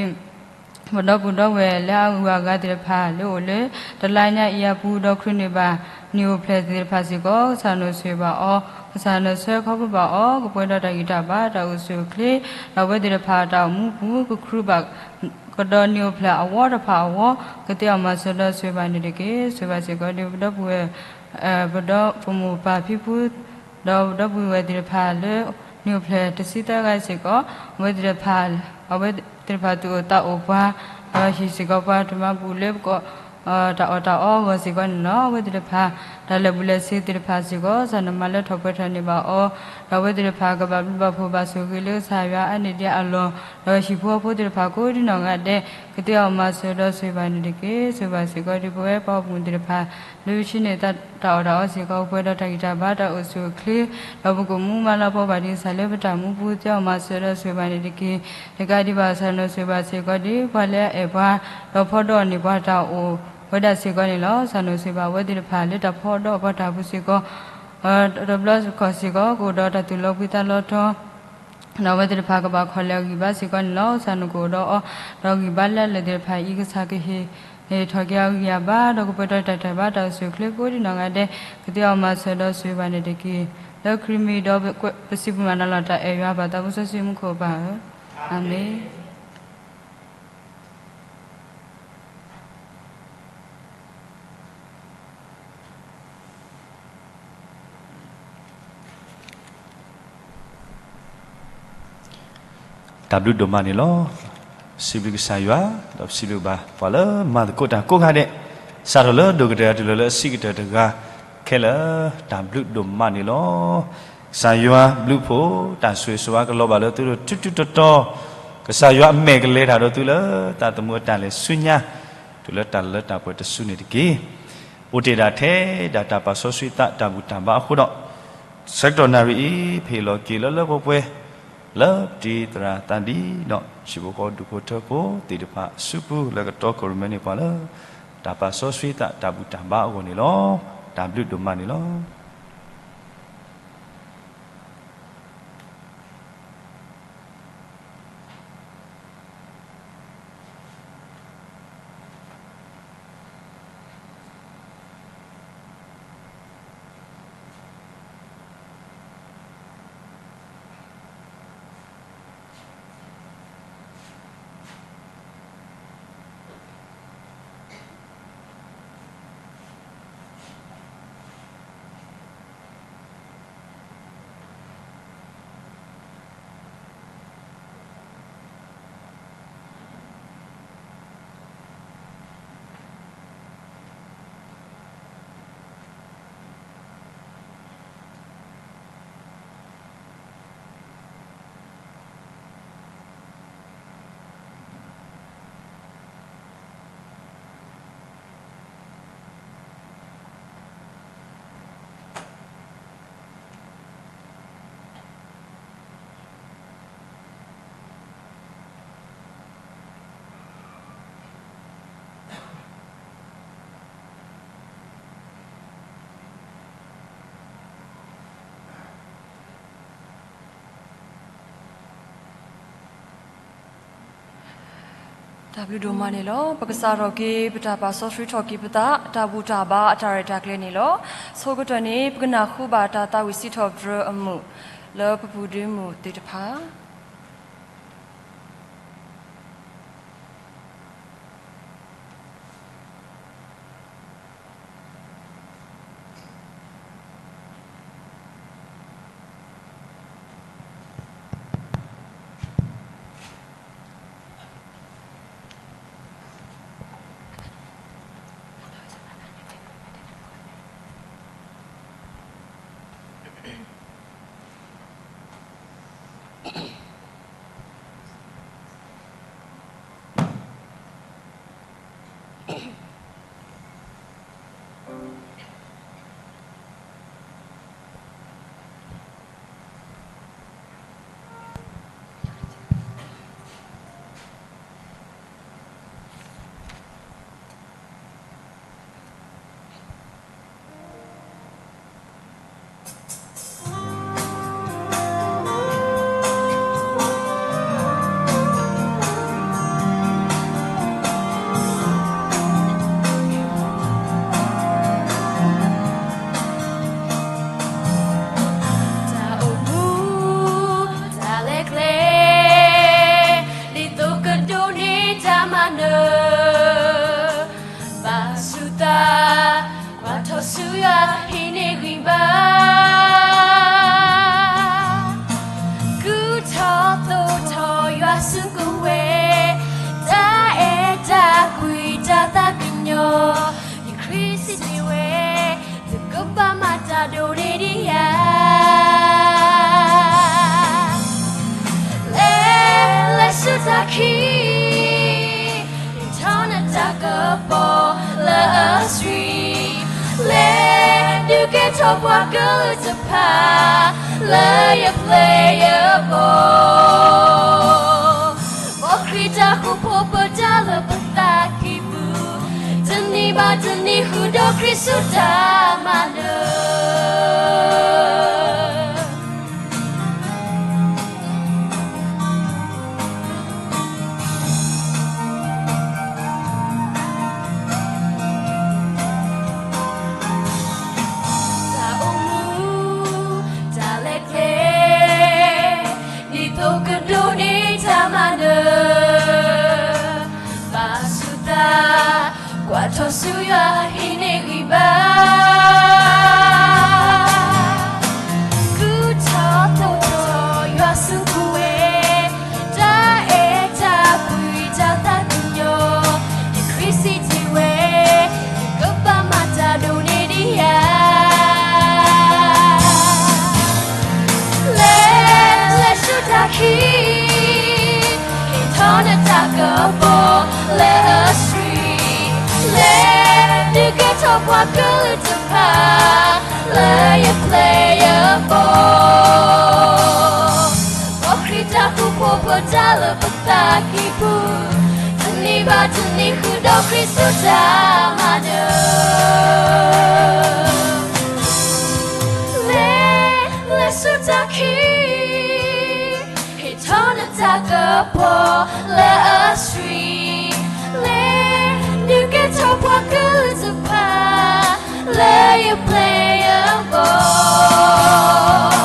ဝဲၢ်လၢအဂုၤအဂၤသ့ၣ်တဖၣ် လၢအိၣ်လၢတလါညါအံၤအပူၤ ဒီးခရံာ်န့ၢ်ဘၣ် နံၣ်အိၣ်ဖျဲၣ်သ့ၣ်တဖၣ်စ့ၢ်ကီး ကစၢ်နအိၣ်ဆိၣ်ဂ့ၤဘၣ်အီၤ, ကစၢ်နဆှၢခီဖျိဘၣ်အီၤ ကပှဲၤဒီးတၢ်ဂံၢ်တၢ်ဘါ တၢ်အိၣ်ဆူၣ်အိၣ်ချ့, ဒီးအဝဲသ့ၣ်တဖၣ်တၢ်အိၣ်မူပူၤ ကခူၣ်ဘၣ်ကဒီးနံၣ်အိၣ်ဖျဲၣ်အဝီတဖၣ်အဝီ ကသ့အီၤမၤစၢၤဒီးဆိၣ်ဂ့ၤဘၣ်န့ၣ်တက့ၢ်. ဆိၣ်ဂ့ၤဘၣ်စ့ၢ်ကီးဒီး ပဒီပုၢ်ဝဲၢ် ပဒီ ပမိၢ်ပၢ်ဖံဖု ဒီးပဒီပုၢ်ဝဲၢ်သ့ၣ်တဖၣ်လၢ နံၣ်အိၣ်ဖျဲၣ်တဆံသၢဂၤစ့ၢ်ကီး အဝဲသ့ၣ်တဖၣ် အဝဲသ့ၣ်တဖၣ်သူၣ်အိၣ်သးအိၣ်ပှၤ ဒီးဟံးစ့ၢ်ကီးပှၤတမၤဘူၣ်လၢပကီၢ် တၢ်အီၣ်တၢ်အီအဂီၢ်စ့ၢ်ကီးန့ၣ်လီၤ. အဝဲသ့ၣ်တဖၣ် တၢ်လၢာ်ဘူၣ်လၢာ်စ့ၤသ့ၣ်တဖၣ်စ့ၢ်ကီး ကစၢ်နမၤလၢထီၣ်ပှဲၤထီၣ်န့ၢ်ဘၣ်အီၤ, ဒီးအဝဲသ့ၣ်တဖၣ်ကဘၣ်ဘျုးဘၣ်ဖှိၣ်ဘၣ်ဆိၣ်ဂ့ၤလၢကစၢ်ယွၤအါန့ၢ်ဒံးအလီၢ်, ဒီးဟံၣ်ဖိဃီဖိသ့ၣ်တဖၣ်ကိးဒ်နီၢ်ဂၤဒဲး ကသ့အီၤမၤစၢၤဒီးဆိၣ်ဂ့ၤဘၣ်န့ၣ်တက့ၢ်. ဆိၣ်ဂ့ၤဘၣ်စ့ၢ်ကီးဒီးပဝဲပှၤပိာ်မုၣ်သ့ၣ်တဖၣ် လၢဆံးန့ၢ်တၢ်အီၣ်တၢ်အီစ့ၢ်ကီး ပှဲၤဒီးတၢ်ဂံၢ်တၢ်ဘါ တၢ်အိၣ်ဆူၣ်အိၣ်ချ့, ဒီးပကအိၣ်မူမၤလၤကပီၤဘၣ်ဒံးကစၢ်လၢပတၢ်မူပူၤ သ့အီၤမၤစၢၤဒီးဆိၣ်ဂ့ၤဘၣ်န့ၣ်တက့ၢ်. တကးဒံးဘၣ်ကစၢ်နအိၣ်ဆိၣ်ဂ့ၤဘၣ်စ့ၢ်ကီးဒီး ပှၤလၢအအဲၣ်ပှၤ ဒီးဖီဒီးအီၤန့ၢ်ပှၤတၢ်အိၣ်ဝဲဒၣ်စ့ၢ်ကီးန့ၣ်လီၤ. ကစၢ်နအိၣ်ဆိၣ်ဂ့ၤဘၣ်အဝဲသ့ၣ်တဖၣ်လၢတၢ်ဖီဒီးအီၤပှၤတၢ်ပူၤစ့ၢ်ကီး တဘျီတခီၣ်စ့ၢ်ကီး ကအိၣ်ဒီးတၢ်သူၣ်လီၤဘှံးသးလီၤတီၤ ဒီးအဝဲသ့ၣ်တဖၣ်ကဘၣ်ခီၣ်လဲၢ်အဂံၢ်ဘါစ့ၢ်ကီးန့ၣ်လီၤ. ကစၢ်နကအိၣ်ဒီးအီၤ ဒီးဂံၢ်ဘါလၢအလၢာ်သ့ၣ်တဖၣ်အံၤ ကစၢ်ကဟ့ၣ်ထီၣ်က့ၤအဂံၢ်အဘါ ဒီးကပှဲၤဒီးတၢ်တၢ်ဘါတၢ်အိၣ်ဆူၣ်အိၣ်ချ့ကိးဒ်နီၢ်ဂၤဒဲး ကသ့အီၤမၤစၢၤဒီးဆိၣ်ဂ့ၤဘၣ်န့ၣ်တက့ၢ်. လၢခရံာ်မံၤဒီးပစံးပူၤမၤနၢၤလီၤတၢ်အဲၣ်ယွၤ ပၢ်သးဘိစီဆှံမူခိၣ်ပၢ်ဧၢ, အၤမ့ၣ်. တၢ်ဘျုးဒိၣ်မးန့ၣ်လီၤ. စံးဘျုးကစၢ်ယွၤ, ဒီးစံးဘျုးဘၣ်ပှၤလၢမၤသကိးတၢ်ကိးဂၤဒဲး, စးထီၣ်လၢဒိၣ်ကတၢၢ်တုၤလီၤလၢအဆံးကတၢၢ်တဂၤခဲလၢာ်, တၢ်ဘျုးဒိၣ်မးန့ၣ်လီၤ. ကစၢ်ယွၤဘျုးဖှိၣ် တၢ်ဆိၣ်ဂ့ၤဆိၣ်ဝါကလီၤဘၣ်လၢသုလိၤထူထူတီတီ, ကစၢ်ယွၤအမဲာ်ကလဲၤတၢ်ဒီးသုလၢတၢ်သမူအတၢ်လဲၤဆူညါ, တုၤလၢတၢ်လၢတၢ်ပှဲၤတစုန့ၣ်တက့ၢ်. အိၣ်တ့ၢ်ဒၣ်ထဲဒၣ်တၢ်ပာ်စီဆှံသးတၢ်ဘူၣ်တၢ်ဘါအဃိဒီး ဆၢကတီၢ်နၣ်ရံၣ်အံၤ ပဟ့ၣ်လီၤက့ၤလၢလၢပှဲၤပှဲၤ လၢပတံၤသရၣ်သးဒံးဒီး ဟံၣ်ဖိဃီဒူၣ်ဖိထၢဖိသ့ၣ်တဖၣ်အစုပူၤ လၢကတီၢ်ခိၣ်ရိၣ်မဲန့ၢ်ပှၤလၢ တၢ်ပာ်စီဆှံသးတၢ်ဘူၣ်တၢ်ဘါအဂီၢ်န့ၣ်လီၤ. တၢ်ဘျုးဒိၣ်မးန့ၣ်လီၤ. တၢ်ဘျုးဒိၣ်မးန့ၣ်လီၤ. ပကစးထီၣ်က့ၤ ပတၢ်ပာ်စီဆှံထီၣ်က့ၤပသး တၢ်ဘူၣ်တၢ်ဘါအတၢ်ရဲၣ်တၢ်ကျဲၤန့ၣ်လီၤ. ဆိကတၢၢ်န့ၣ် ပကနၢ်ဟူဘၣ်တၢ်သးဝံၣ်စံးထီၣ်ပတြၢၤအမုာ် လၢပပူၤဒုမုၣ်သ့ၣ်တဖၣ် ထီၣ်သိၣ်ထီၣ်ယွၤစုကဝဲၤ, တၢ်အဲၣ်တၢ်ကွံတၢ်သးကညီၤ, ယခရံာ်စံးဝဲ, သုကဘၣ်မၤတၢ်ဒိၣ်န့ၢ်ဒံးယၤ လဲၤ, လဲၤဆူတၢ်ခံ, ထီၣ်နတၢ်ကပီၤလၢအဆှံ, လဲၤဒုးကဲထီၣ်ပှၤကလုာ်တဖၣ် လၢယပျဲၢ်ယဘီၣ်, မ်ခရံာ်တၢ်ဃူဖိးပတၢ်လၢပသးကံၢ်ပူၤ, တနံၤဘၣ်တနံၤဃုာ်ဒီးခရံာ်ဆူတၢ်မၤနၢၤ တၢ်အိၣ်မူ, တၢ်လဲၤကျဲ, ဒ်သိးကဒိးန့ၢ်တၢ်မၤနၢၤ, ဘၣ်ဆူသး, ကွၢ်ထီၣ်ဆူယွၤဟံးန့ၢ်ဂံၢ်ဘါ ဃုထီၣ်သိၣ်ထီၣ်ယွၤစုကဝဲၤ, တၢ်အဲၣ်တၢ်ကွံတၢ်သးကညီၤ, ယခရံာ်စံးဝဲ, ယကဘၣ်မၤတၢ်ဒိၣ်န့ၢ်ဒံးယၤ လဲၤ, လဲၤဆူတၢ်ခံ, ဟ့ၣ်ထီၣ်နတၢ်ကပီၤလၢအဆှံ, လဲၤဒုးကဲထီၣ်ပှၤကလုာ်တဖၣ် လၢယပျဲၢ်ယဘီၣ်, မ်ခရံာ်တၢ်ဃူဖိးပတၢ်လၢပသးကံၢ်ပူၤ, တနံၤဘၣ်တနံၤဃုာ်ဒီးခရံာ်ဆူတၢ်မၤနၢၤ လဲၤ, လဲၤဆူတၢ်ခံ, ဟ့ၣ်ထီၣ်နတၢ်ကပီၤလၢအဆှံ, လဲၤဒုးကဲထီၣ်ပှၤကလုာ်တဖၣ် လၢယပျဲၢ်ယဘီၣ်,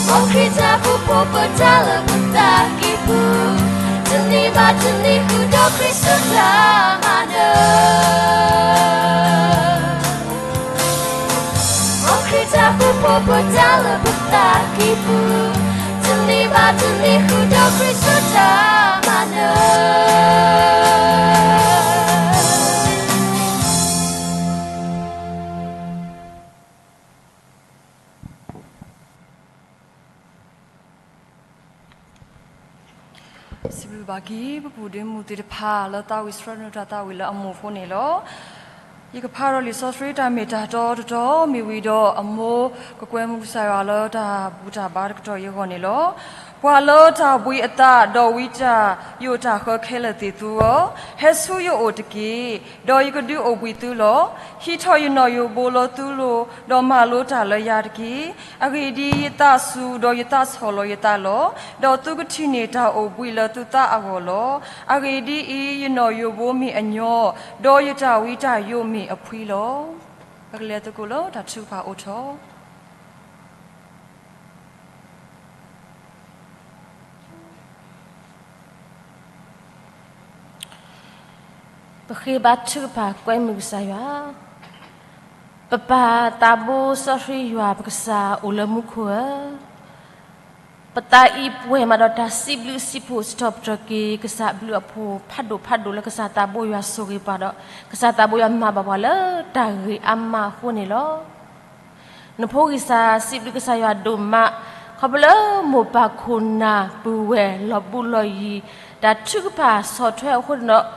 မ်ခရံာ်တၢ်ဃူဖိးပတၢ်လၢပသးကံၢ်ပူၤ, တနံၤဘၣ်တနံၤဃုာ်ဒီးခရံာ်ဆူတၢ်မၤနၢၤ မ်ခရံာ်တၢ်ဃူဖိးပတၢ်လၢပသးကံၢ်ပူၤ, တနံၤဘၣ်တနံၤဃုာ်ဒီးခရံာ်ဆူတၢ်မၤနၢၤ စံးဘျုးဘၣ်က့ၤ ပပုၢ်ဒ့မုၣ်သ့ၣ်တဖၣ် လၢသးဝံၣ်ဆှၢနုာ်တၢ်သးဝံၣ်လၢအမိၢ်အဃိန့ၣ်လီၤ. ယကဖးဒီးလံာ်စီဆှံတၢ်မ့ၢ်တၢ်တီတတီ မ့ၢ်ဝံၤဒီးအမိၢ်ကကွဲမုာ်ကစၢ်ယွၤလၢတၢ်ဘူၣ်တၢ်ဘါတကတီၢ်အံၤအဂီၢ်န့ၣ်လီၤ. ပှၤလၢတၢ်ဘှံးအသး ဒီးဝံတၢ်ယိးတၢ်ဃၢခဲလၢာ်သ့ၣ်သုဧၢ, ဟဲဆူယအိၣ်တက့ၢ်, ဒီးယကဒုးအိၣ်ဘှံးသုလီၤ. ဟံးထီၣ်ယနီၣ်ယိးဘိလၢသုလိၤ, ဒီးမၤလိတၢ်လၢယၤတက့ၢ်. အဂ့ၢ်ဒ်အံၤ, ယသးစူၤ, ဒီးယသးဆီၣ်လီၤယသးလီၤ. ဒီးသုကထံၣ်န့ၢ်တၢ်အိၣ်ဘှံးလၢသုသးအဂီၢ်လီၤ. အဂ့ၢ်ဒ်အံၤ, ယနီၣ်ယိးဘိမ့ၢ်အညီ, ဒီးယတၢ်ဝံတၢ်ယိးမ့ၢ်အဖှံလီၤ. ပကလဲၤသကိးလၢတၢ်ထုကဖၣ်အိၣ်ထီၣ် ပဃ့ဘါထုကဖၣ်ကွဲမုာ်ကစၢ်ယွၤ, ပပၢ်သးဘိစီဆှံယွၤပကစၢ်အိၣ်လၢမူခိၣ်ဧၢ, ပသးအံၤပှဲၤမးဒီးတၢ်စံးဘျုးစံးဖှိၣ်စံးထီၣ်ပတြၢၤက့ၤ ကစၢ်ဘျုးအဖှိၣ်ဖးဒိၣ်ဖးဒိၣ်လၢကစၢ်သးဘိယွၤဆိၣ်ဂ့ၤပှၤဒီး ကစၢ်သးဘိယွၤမၤဘၣ်ပှၤလၢတၢ်ဂ့ၤအါမးအဃိန့ၣ်လီၤ. နဖိဂံၢ်စၢ်စံးဘျုးကစၢ်ယွၤဒိၣ်မး, ခီဖျိလၢမိၢ်ပၢ်ခိၣ်နၢ်ပုၢ်ဝဲၢ်လီၤဘူးလီၤယံၤ တၢ်ထုကဖၣ်ဆီၣ်ထွဲအဃိန့ၣ်ဒီး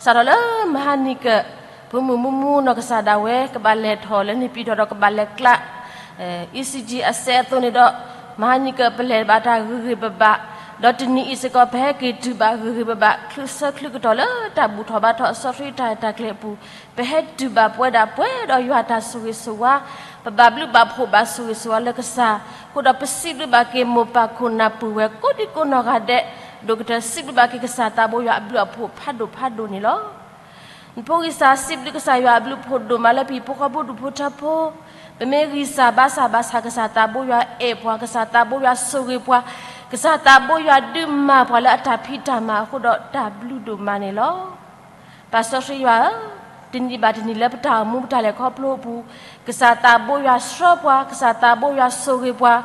စးထီၣ်လၢမဟါနံၤကၢး ဖုမုၢ်မူမူနီၢ်ကစၢ်ဒၣ်ဝဲ ကဘၣ်လဲၤထီၣ်လၢန့ၣ်ပံၤထီၣ်ဒီး ကဘၣ်လဲၤကျး အံၣ်စံၣ်ကၠံၣ် အစဲးအသိးန့ၣ်ဒီး မဟါနံၤကၢးပလဲၤဘၣ်တၢ်ဂ့ၤဂ့ၤဘၣ်ဘၣ်, ဒီးတနံၤအံၤစ့ၢ်ကီး ပဟဲက့ၤတုၤဘၣ်ဂ့ၤဂ့ၤဘၣ်ဘၣ် ချုးဆၢချုးကတီၢ်လၢတၢ်ဘူၣ်ထီၣ်ဘါထီၣ်အစီဆှံတၢ်ရဲၣ်တၢ်ကျဲၤအပူၤ, ပဟဲတုၤဘၣ်ပဝဲဒၣ်ပှဲၤဒီးယွၤတၢ်ဆိၣ်ဂ့ၤဆိၣ်ဝါ, ပဘၣ်ဘျုးဘၣ်ဖှိၣ်ဘၣ်ဆိၣ်ဂ့ၤဆိၣ်ဝါလၢကစၢ်, အဃိဒီးပစံးဘျုးဘၣ်က့ၤမိၢ်ပၢ်ခိၣ်နၢ်ပုၢ်ဝဲၢ်ကိးဒံကိးနီၢ်ဂၤဒဲး, ဒိၣ်ကတၢၢ်စံးဘျုးဘၣ်က့ၤကစၢ်သးဘိယွၤအဘျုးအဖှိၣ်ဖးဒိၣ်ဖးဒိၣ်န့ၣ်လီၤ. နဖိဂံၢ်စၢ်စံးဘျုးကစၢ်ယွၤအဘျုးအဖှိၣ်ဒိၣ်မးလၢပဟံၣ်ဖိဃီဖိဒူၣ်ဖိထၢဖိ, ပမ့ၢ်ဂံၢ်စၢ်ဘါစၢ်ဘၣ်ဆၣ် ကစၢ်သးဘိယွၤအဲၣ်ပှၤ, ကစၢ်သးဘိယွၤဆိၣ်ဂ့ၤပှၤ, ကစၢ်သးဘိယွၤဒုးမၤပှၤလၢအတၢ်ဖံးတၢ်မၤအဃိဒီးတၢ်ဘျုးဒိၣ်မးန့ၣ်လီၤ. ပၢ်စီဆှံယွၤဧၢ, တနံၤဘၣ်တနံၤလၢပတၢ်အိၣ်မူပတၢ်လဲၤခီဖျိအပူၤ, ကစၢ်သးဘိယွၤဆှၢပှၤ, ကစၢ်သးဘိယွၤဆိၣ်ဂ့ၤပှၤ,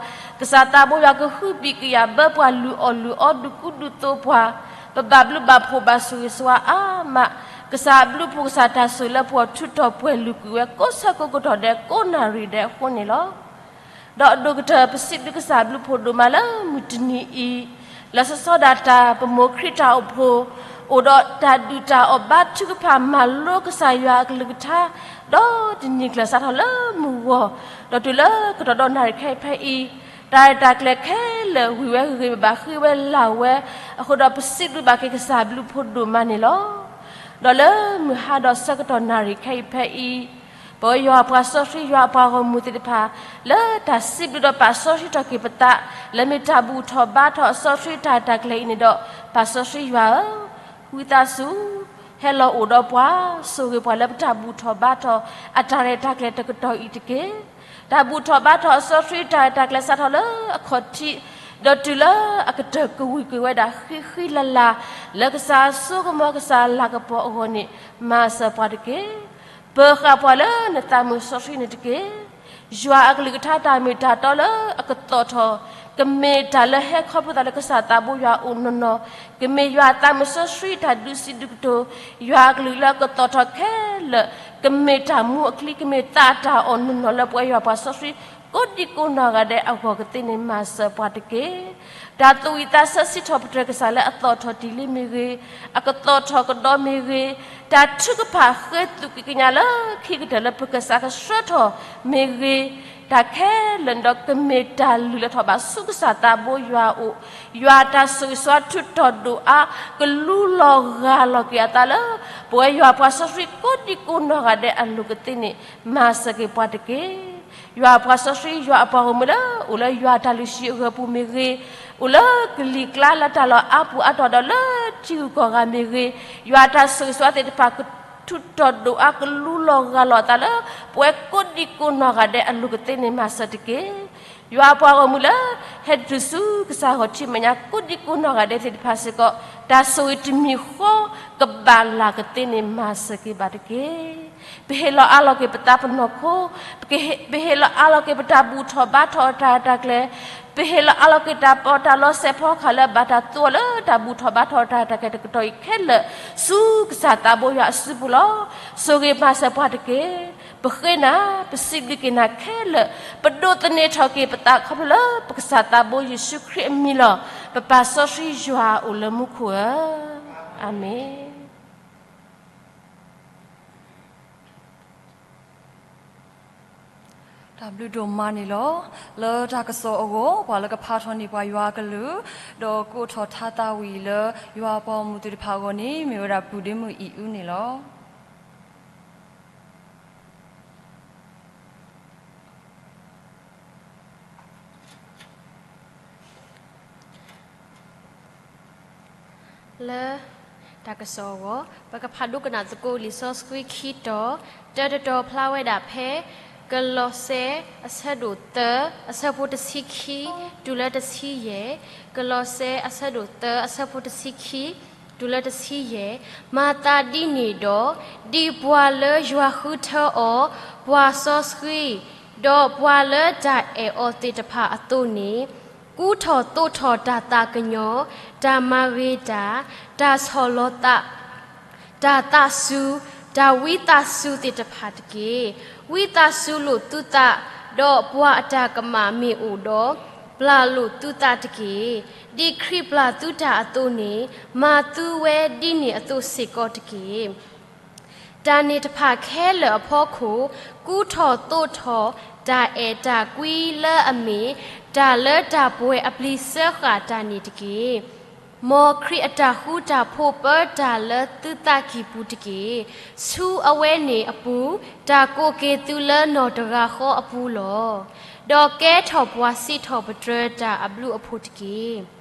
ကစၢ်သးဘိယွၤကဟုဘံၣ်ကယာ်ဘၢပှၤ လုၢ်အီၣ်လုၢ်အီ ဒုးကူဒုးသိးပှၤ, ပဘၣ်ဘျုးဘၣ်ဖှိၣ်ဘၣ်ဆိၣ်ဂ့ၤဆိၣ်ဝါအါမး, ကစၢ်ဘျုးဖှိၣ်ကစၢ်တၢ်ဆိၣ်ဂ့ၤလၢပဂီၢ်ထုးထီၣ်ပှဲၤလုာ်ကွံာ်ဝဲကိးဆၢကိးကတီၢ်ဒဲး ကိးနၣ်ရံၣ်ဒဲးအဃိန့ၣ်လီၤ. ဒီးအဒိၣ်ကတၢၢ် ပစံးဘျုးကစၢ်ဘျုးဖှိၣ်ဒိၣ်မးလၢမုၢ်တနံၤအံၤ, လၢစီၤစီၤဒၣ်တၢ်ပမိၢ်ခရံာ်တၢ်အိၣ်ဖှိၣ် အိၣ်ဒီးတၢ်ဒုၣ်တၢ်အီၣ်ဘါထုကဖၣ်မၤလိကစၢ်ယွၤအကလုၢ်ကထါ, ဒီးတနံၤကျၢၤစးထီၣ်လၢမုၢ်ဂီၤ, ဒီးတုၤလၢကတီၢ်ဒီးနၣ်ရံၣ်ခဲအံၤဖဲအံၤ, တၢ်ရဲၣ်တၢ်ကျဲၤခဲလၢာ်ဝံၤဝဲဂ့ၤဂ့ၤဘၣ်ဘၣ် ဃ့ဝဲလၢ်ဝဲ, အဃိဒီးပစံးဘျုးဘၣ်က့ၤကစၢ်ဘျုးဖှိၣ်ဒိၣ်မးန့ၣ်လီၤ. ဒီးလၢမုၢ်ဟါဒီးဆၢကတီၢ်နၣ်ရံၣ်ခဲအံၤဖဲအံၤ, ပဝဲယွၤပှၤစီဆှံယွၤအပှၤဂီၢ်မုၢ်သ့ၣ်တဖၣ်, လၢတၢ်စံးဘျုးဒီးပာ်စီဆှံထီၣ်က့ၤပသး, လၢမ့ၢ်တၢ်ဘူၣ်ထီၣ်ဘါထီၣ်အစီဆှံတၢ်ရဲၣ်တၢ်ကျဲၤအံၤန့ၣ်ဒီး, ပာ်စီဆှံယွၤဧၢ, ဝံသးစူၤ ဟဲလီၤအိၣ်ဒီးပှၤ, ဆိၣ်ဂ့ၤပှၤလၢပတၢ်ဘူၣ်ထီၣ်ဘါထီၣ်အတၢ်ရဲၣ်တၢ်ကျဲၤတကတီၢ်အံၤတက့ၢ်. တၢ်ဘူၣ်ထီၣ်ဘါထီၣ်အစီဆှံတၢ်ရဲၣ်တၢ်ကျဲၤစးထီၣ်လၢအခီၣ်ထံး, ဒီးတုၤလၢအကတၢၢ်ကဝံၤကွံာ်ဝဲဒၣ်ဃံဃံလၤလၤ, လၢကစၢ်အစိကမီၤကစၢ်အလၤကပီၤအဂီၢ်န့ၣ်, မၤစၢၤပှၤတက့ၢ်. ပၢၤဃာ်ပှၤလၢနသးမုာ်စီဆှံန့ၣ်တက့ၢ်. ယွၤအကလုၢ်ကထါတၢ်မ့ၢ်တၢ်တီလၢအကသီၣ်ထီၣ်, ကမ့ၢ်တၢ်လၢဟဲခီဖျိသးလၢကစၢ်သးဘိယွၤအအိၣ်နီၢ်နီၢ်, ကမ့ၢ်ယွၤအသးမုာ်စီဆှံတၢ်ဒုးစံးဒုးကတိၤ, ယွၤအကလုၢ်လၢအကသီၣ်ထီၣ်ခဲလၢာ်, ကမ့ၢ်တၢ်မူအချံ ကမ့ၢ်သးတၢ်အီၣ်နီၢ်နီၢ်လၢပဝဲယွၤပှၤစီဆှံ ကိးဒံကိးနီၢ်ဂၤဒဲးအဂီၢ်ကသ့န့ၣ် မၤစၢၤပှၤတက့ၢ်. တၢ်သူၣ်ဝံၣ်သးဆၢစံးထီၣ်ပတြၢၤကစၢ်လၢအသီၣ်ထီၣ်တံၢ်လံမ့ၢ်ဂ့ၤ, အကသီၣ်ထီၣ်ကဒီးမ့ၢ်ဂ့ၤ, တၢ်ထုကဖၣ်ဃ့သုးက့ၤကညးလၢခံကတၢၢ်လၢပကစၢ်ကဆှၢထီၣ်မ့ၢ်ဂ့ၤ, တၢ်ခဲလၢာ်န့ၣ်ဒီးကမ့ၢ်တၢ်လုၢ်လၢထီၣ်ဘးဆူကစၢ်သးဘိယွၤအအိၣ်, ယွၤတၢ်ဆိၣ်ဂ့ၤဆိၣ်ဝါထုးထီၣ်ဒိၣ်အါ ကလူလီၤဂၢ်လီၤက့ၤအသးလၢ ပဝဲယွၤပှၤစီဆှံကိးဒံကိးနီၢ်ဂၤဒဲးအလိၤကသ့န့ၣ် မၤစၢၤက့ၤပှၤတက့ၢ်. ယွၤပှၤစီဆှံ ယွၤအပှၤဂီၢ်မုၢ်လၢ အိၣ်လၢယွၤတၢ်လုၢ်ဟံၣ်အဂၢၤပူၤမ့ၢ်ဂ့ၤ, အိၣ်လၢကလံၤကျါလၢတၢ်လီၢ်အါပူၤအါတီၢ်ဒီးလၢထံဂုၤကီၢ်ဂၤမ့ၢ်ဂ့ၤ, ယွၤတၢ်ဆိၣ်ဂ့ၤဆိၣ်ဝါသ့ၣ်တဖၣ် ကထုးထီၣ်ဒိၣ်အါ ကလူလီၤဂၢ်လီၤအသးလၢ ပဝဲကိးဒံကိးနီၢ်ဂၤဒဲးအလိၤကသ့န့ၣ် မၤစၢၤတက့ၢ်. ယွၤအပှၤဂီၢ်မုၢ်လၢ ဟဲတုၤဆူကစၢ်ဂီၢ်ထံမဲာ်ညါ ကိးဒံကိးနီၢ်ဂၤဒဲးသ့ၣ်တဖၣ်စ့ၢ်ကီး တၢ်ဆိၣ်ဂ့ၤတမံၤဃီ ကဘၣ်လၢ်ကသ့န့ၣ် မၤစၢၤက့ၤဘၣ်တက့ၢ်. ပဟ့ၣ်လီၤအါလီၤက့ၤပသးပနီၢ်ခိ, ပဟ့ၣ်လီၤအါလီၤက့ၤ ပတၢ်ဘူၣ်ထီၣ်ဘါထီၣ်တၢ်ရဲၣ်တၢ်ကျဲၤ, ပဟ့ၣ်လီၤအါလီၤက့ၤတၢ်ပီးတၢ်လီဆဲးဖီကဟၣ်လၢဘၣ်တၢ်သိၣ်အီၤလၢတၢ်ဘူၣ်ထီၣ်ဘါထီၣ်တၢ်ရဲၣ်တၢ်ကျဲၤတကတီၢ်အံၤခဲလၢာ် ဆူကစၢ်သးဘိယွၤအစုပူၤလီၤ. ဆိၣ်ဂ့ၤမၤစၢၤပှၤတက့ၢ်. ပဃ့နၤ, ပစံးဘျုးက့ၤနၤခဲလၢာ်, ပဒိးသန့ၤထီၣ်က့ၤပသးခီဖျိလၢပကစၢ်သးဘိယ့ၣ်ၡူးခရံာ်အမံၤလီၤ. ပပၢ်စီဆှံယွၤအိၣ်လၢမူခိၣ်ဧၢ, အၤမ့ၣ်. တၢ်ဘျုးဒိၣ်မးန့ၣ်လီၤ. လၢတၢ်ကစီၣ်အဂီၢ် ပှၤလၢကဖးထီၣ်န့ၢ်ပှၤယွၤအကလုၢ် ဒီးကိးထီၣ်ထါသးဝံၣ်လၢယွၤအပှၤဂီၢ်မုၢ်သ့ၣ်တဖၣ်အဂီၢ်န့ၣ် မ့ၢ်ဝဲဒၣ်ပုၢ်ဒ့မုၣ်အံၤအုန့ၣ်လီၤ. လၢတၢ်ကစီၣ်အဂီၢ် ပကဖးဒိကနၣ်သကိးလံာ်စီဆှံခံတီၤ, တၢတတီၤဖျါဝဲဒၣ်ဖဲ ကလီးစဲ အဆၢဒိၣ်သၢ အဆၢဖိတဆံခံ တုၤလၢတဆံယဲၢ်, ကလီးစဲ အဆၢဒိၣ်သၢ အဆၢဖိတဆံခံ တုၤလၢတဆံယဲၢ်, မၤသးဒ်န့ၣ်ဒီး, ဒ်ပှၤလၢယွၤဃုထၢအီၤ, ပှၤစီဆှံ, ဒီးပှၤလၢတၢ်အဲၣ်အီၤသ့ၣ်တဖၣ်အသိးန့ၣ်, ကူထီၣ်သိးထီၣ်တၢ်သးကညီၤ, တၢ်မၤဂ့ၤတၢ်, တၢ်ဆီၣ်လီၤသး တၢ်သးစူၤ, တၢ်ဝံသးစူၤသ့ၣ်တဖၣ်တက့ၢ်. ဝံသးစူၤလိာ်သုသး, ဒီးပှၤအတၢ်ကမၣ်မ့ၢ်အိၣ်ဒီး, ပျၢ်လိာ်သုသးတက့ၢ်. ဒ်ခရံာ်ပျၢ်သုတၢ်အသိးန့ၣ်, မၤသုဝဲဒ်န့ၣ်အသိးစ့ၢ်ကီးတက့ၢ်. တၢ်န့ၣ်တဖၣ်ခဲလၢာ်အဖီခိၣ်, ကူထီၣ်သိးထီၣ်တၢ်အဲၣ်တၢ်ကွံလၢအမ့ၢ် တၢ်လၢတၢ်ပှဲၤအပျံၤစၢဃာ်တၢ်န့ၣ်တက့ၢ်. မ်ခရံာ်အတၢ်ဃူတၢ်ဖိးပၢတၢ်လၢသုသးကံၢ်ပူၤတက့ၢ်. ဆူအဝဲန့ၣ်အပူၤ, တၢ်ကိးက့ၤသုလၢနီၢ်တဂၤဃီအပူၤလီၤ. ဒီးကဲထီၣ်ပှၤစံးထီၣ်ပတြၢၤတၢ်အဘျုးအဖှိၣ်တက့ၢ်.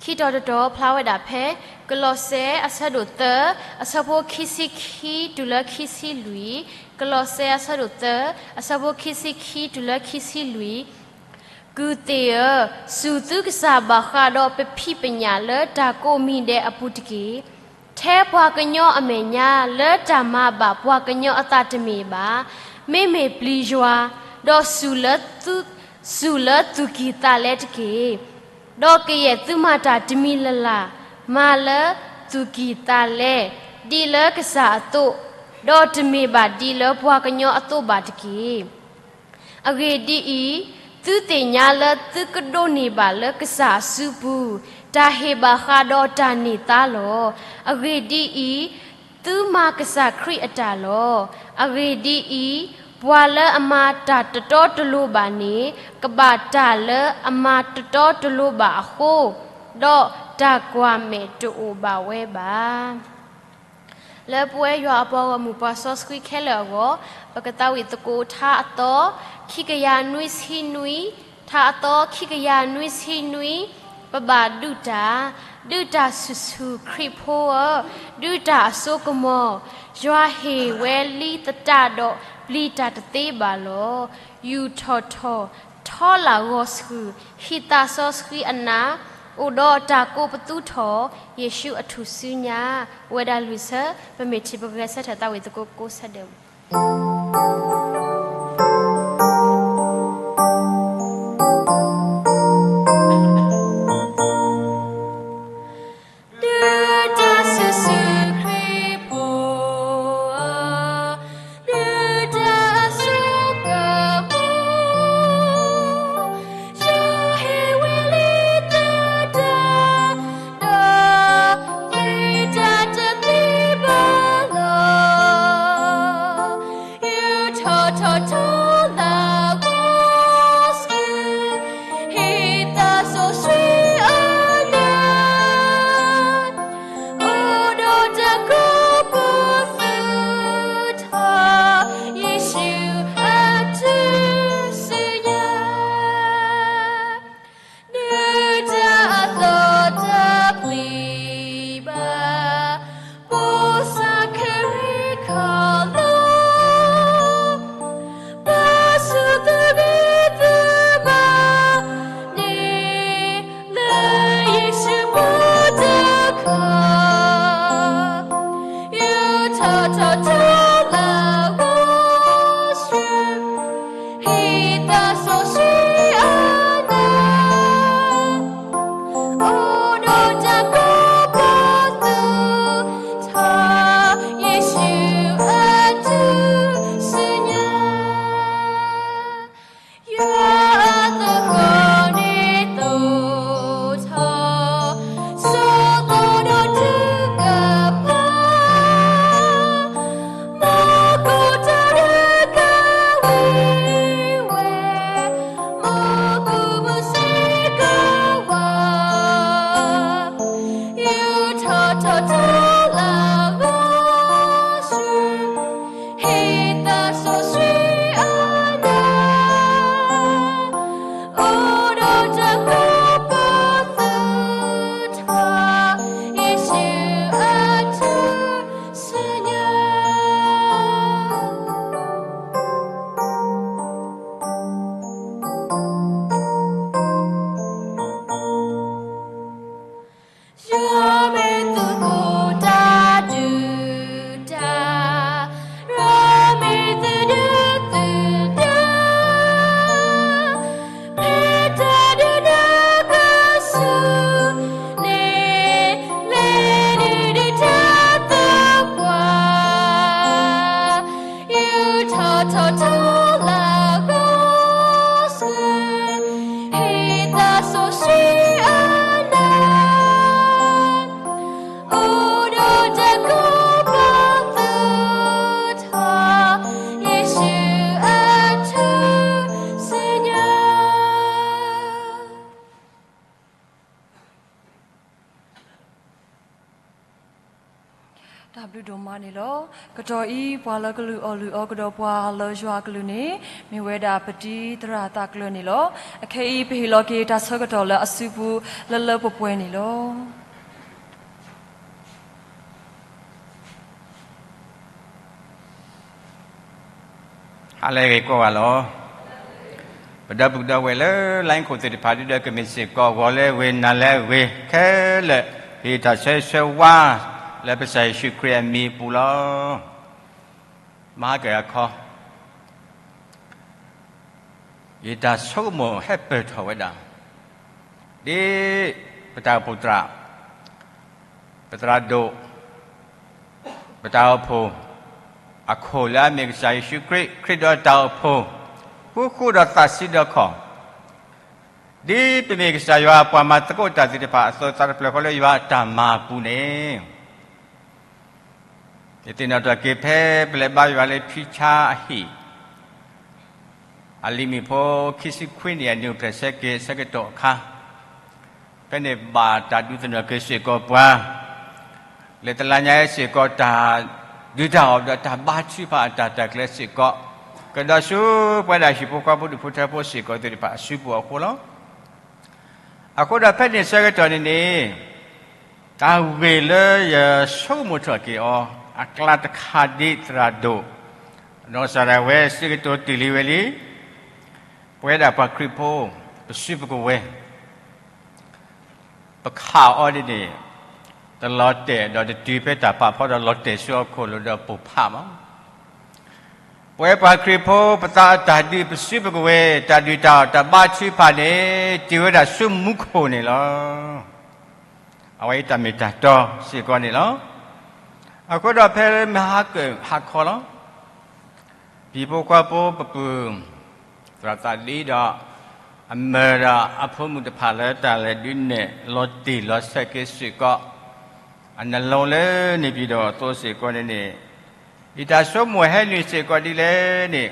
ခံတီၤတတီၤဖျါဝဲဒၣ်ဖဲ ကလီးစဲ အဆၢဒိၣ်သၢ အဆၢဖိခံဆံခံတုၤလၢခံဆံလွံၢ်, ကလီးစဲ အဆၢဒိၣ်သၢ အဆၢဖိခံဆံခံတုၤလၢခံဆံလွံၢ်, ကုၢ်သ့ၣ်ဧၢ, စူၢ်သုကစၢ်ဘၣ်ဃးဒီးပဖံးပညၣ်လၢတၢ်ကိးမံၤဒဲးအပူၤတက့ၢ်. ထဲပှၤကညီအမဲာ်ညါလၢတၢ်မၤဘၣ်ပှၤကညီအသးတမ့ၢ်ဘၣ်. မ့မ့ၢ်ပျံၤယွၤ, ဒီးစူၢ်လၢသု စူၢ်လၢသူၣ်ကံၢ်သးလဲတက့ၢ်. ဒီးကယဲၢ်သုမၤတၢ်တမံၤလၢ်လၢ်, မၤလၢသူၣ်ကံၢ်သးလဲ, ဒ်လၢကစၢ်အသိး, ဒီးတမ့ၢ်ဘၣ်ဒ်လၢပှၤကညီအသိးဘၣ်တက့ၢ်. အဂ့ၢ်ဒ်အံၤ, သုသ့ၣ်ညါလၢသုကဒိးန့ၢ်ဘၣ်လၢကစၢ်အစုပူၤ တၢ်ဟ့ၣ်ဘၣ်ဃးဒီးတၢ်န့ၢ်သါလီၤ. အဂ့ၢ်ဒ်အံၤ, သုမၤကစၢ်ခရံာ်အတၢ်လီၤ. အဂ့ၢ်ဒ်အံၤ, ပှၤလၢအမၤတၢ်တတီတလိၤဘၣ်န့ၣ် ကဘၣ်တၢ်လၢအမၤတတီတလိၤဘၣ်အဃိ, ဒီးတၢ်ကွၢ်မဲာ်တအိၣ်ဘၣ်ဝဲဘၣ်. လၢပဝဲယွၤအပှၤဂီၢ်မုၢ်ပှၤစီဆှံခဲလၢာ်အဂီၢ်, ပကသးဝံၣ်သကိးထါအသီ ခံကယၤနွံဆံနွံ, ထါအသီခံကယၤနွံဆံနွံ, ပဘၣ်ဒုးတၢ်, ဒုးတၢ်ဆူၣ်ဆူၣ်ခရံာ်ဖိဧၢ, ဒုးတၢ်အစိကမီၤ, ယွၤဟ့ၣ်ဝဲလံသတးဒီး ပျံၤတၢ်တသ့ဘၣ်လီၤ. ယူာ်ထီၣ်ထီၣ် ထီလၢဂီၤဆူၣ်, ဟံးသးစီဆှံအနၢ်, အိၣ်ဒီးတၢ်ကိးပသူထီၣ်, ယ့ၣ်ၡူးအထူၣ်စုညါ, ဝဲဒၣ်လွံၢ်ဆၢ, ပမ့ၢ်ထံၣ်ပကဂဲၤဆၢထၢၣ်သးဝံၣ်သကိးကိးဆၢဒဲးဝံၤ ဒုးတၢ်ဆူၣ်ဆူၣ်ခရံာ်ဖိ, ဒုးတၢ်အစိကမီၤ, ယွၤဟ့ၣ်ဝဲလံသတးဒီး ပျံၤတၢ်တသ့ဘၣ်လီၤ. ယူာ်ထီၣ်ထီၣ်ထီလၢဂီၤဆူၣ်, ဟံးသးစီဆှံအနၢ်, အိၣ်ဒီးတၢ်ကိးပသူထီၣ်, ယ့ၣ်ၡူးအထူၣ်စုညါ. ဒုးတၢ်အသီတပျံၤဘၣ်, ပိာ်ဆၣ်ခရံာ်ခီၣ်လီၤ, ဘၣ်ဆိၣ်သုဂံၢ်သုဘါန့ၣ်, လၢယ့ၣ်ၡူးဖိတခီ, ယူာ်ထီၣ်ထီၣ်ထီလၢဂီၤဆူၣ်, ဟံးသးစီဆှံအနၢ်, အိၣ်ဒီးတၢ်ကိးပသူထီၣ်, ယ့ၣ်ၡူးအထူၣ်စုညါ. ယွၤအသကိးန့ၣ်သိၣ်ထီၣ်, ဆိးသီဒီးထုကဖၣ်, မူခိၣ်တၢ်ဒုးကဝံၤဝဲ, မူခိၣ်ဘုစ့ကဝး, ယူာ်ထီၣ်ထီၣ်ထီလၢဂီၤဆူၣ်, ဟံးသးစီဆှံအနၢ်, အိၣ်ဒီးတၢ်ကိးပသူထီၣ်, ယ့ၣ်ၡူးအထူၣ်စုညါ. ယွၤမ့ၢ်သုးခိၣ်တၢ်ဒုးတၢ်, ယွၤမ့ၢ်သုးဒုးသုးဒါ, မ့ၢ်တၢ်ဒုးနၢ်ကစူၢ်န့ၣ်, လဲၤဒုးဒုးတၢ်သပှၢ်, ယူာ်ထီၣ်ထီၣ်ထီလၢဂီၤဆူၣ်, ဟံးသးစီဆှံအနၢ်, အိၣ်ဒီးတၢ်ကိးပသူထီၣ်, ယ့ၣ်ၡူးအထူၣ်စုညါ. တၢ်ဘျုးဒိၣ်မးန့ၣ်လီၤ. ကတီၢ်အံၤ ပှၤလၢကလုၢ်အီၣ်လုၢ်အီကဒီးပှၤလၢယွၤအကလုၢ်န့ၣ် မ့ၢ်ဝဲဒၣ်ပတံၤသရၣ်သးကျၢၤန့ၣ်လီၤ. အခဲအံၤ ပဟ့ၣ်လီၤက့ၤတၢ်ဆၢကတီၢ်လၢအစုပူၤလၢလၢပှဲၤပှဲၤန့ၣ်လီၤ. ဟါလၢအဂ့ၤကိးဂၤလီၤ. ပဒီပုၢ်ဒီဝဲၢ်လၢ လိုင်းခိၣ်သ့ၣ်တဖၣ် ဒုၣ်ဒါကမ့ၢ်စ့ၢ်ကီး ဂီၤလၢအဂ့ၤ နၤလၢအဂ့ၤခဲလၢာ်, ဟ့ၣ်တၢ်ဆၢဂ့ၤဆၢဝါ လၢပကစၢ်ယ့ၣ်ၡူးခရံာ်အမံၤအပူၤလီၤ. မၤဟါကအခီ ယတၢ်ဆိကမိၣ်ဟဲပၢၢ်ထီၣ်ဝဲဒၣ် ဒ်ပတၢ်အိၣ်ဖှိၣ်သရၣ်, ပသရၣ်ဒိၣ်, ပတၢ်အိၣ်ဖှိၣ်အခိၣ်လၢအမ့ၢ်ကစၢ်ယ့ၣ်ၡူးခရံာ်, ခရံာ်ဒီးတၢ်အိၣ်ဖှိၣ်, ဃူဃူဒီးသးဆံးဒီးခီၣ်, ဒ်ပမ့ၢ်ကစၢ်ယွၤအပှၤမၤသကိးတၢ်သ့ၣ်တဖၣ်အသိးသးတဖျၢၣ်ဃီလၢယွၤအတၢ်မၤအပူၤန့ၣ် ယသ့ၣ်နီၣ်ထီၣ်က့ၤဖဲပလဲၤဘါယွၤလၢဖံဆါအဟံၣ်, အလံာ်မ့ၣ်ဖိခံဆံခွံန့ၣ် အနံၣ်အိၣ်ဖျဲၣ်ဆၢက့ၤဆၢကတီၢ်အခါ, ဖဲန့ၣ်ဘၣ်တၢ်ဒုးသန့ၤက့ၤစ့ၢ်ကီးပှၤ, လၢတလါညါအံၤစ့ၢ်ကီးတၢ်ဒုးတၢ်အီၣ်ဒီးတၢ်ဘါထုကဖၣ်အတၢ်တၢ်ကျဲစ့ၢ်ကီး, ကဒီးဆူပဝဲဒၣ်ဟံၣ်ဖိဃီဖိဒူၣ်ဖိထၢဖိစ့ၢ်ကီးသ့ၣ်တဖၣ်အစုပူၤအဃိလီၤ. အဃိဒီးဖဲန့ၣ်ဆၢကတီၢ်န့ၣ်န့ၣ်, တၢ်ဂ့ၢ်လၢယဆိကမိၣ်ထီၣ်က့ၤအီၤ အကျါတခါဒ်သရၣ်ဒိၣ်, ဒီးစၤဒၣ်ဝဲစ့ကတိၤတုၤလံဝဲလံ, ပဝဲဒၣ်ပှၤခရံာ်ဖိ, ပစုပကဝဲၤ ပခးအီၤဒ်န့ၣ်, တလီၤတဲာ်ဒီးတတုၤဖဲတၢ်ပာ်ဖီဒီး လီၤတဲာ်ဆူဟီၣ်ခိၣ်လိၤဒီးပိၢ်ဖးမး. ပဝဲပှၤခရံာ်ဖိ ပသးအတၢ်ဒုးပစုပကဝဲၤ တၢ်ဒုးတၢ်အီၣ်တၢ်ဘါထုကဖၣ်န့ၣ် တုၤဝဲဒၣ်ဆူမူခိၣ်န့ၣ်လီၤ. အဝဲအံၤတၢ်မ့ၢ်တၢ်တီစ့ၢ်ကီးန့ၣ်လီၤ. အဃိဒီးဖဲလၢမုၢ်ဟါကၢၣ်ဟါခီလီၤ ဟံၣ်ဖိဃီဖိပပုၢ်, သရၣ်သးဒံဒီး, အမၢၢ်ဒီးအဖိမုၣ်တဖၣ်လၢတၢ်လဲၤဒုးနဲၣ်လီၤတံၢ်လီၤဆဲးက့ၤစ့ၢ်ကီး, အနလီၤလၢန့ၣ်ပံၤဒီးအသိးစ့ၢ်ကီးန့ၣ်န့ၣ်, ယတၢ်ဆိကမိၣ်ဟဲနုာ်စ့ၢ်ကီးဒ်လဲၣ်န့ၣ်,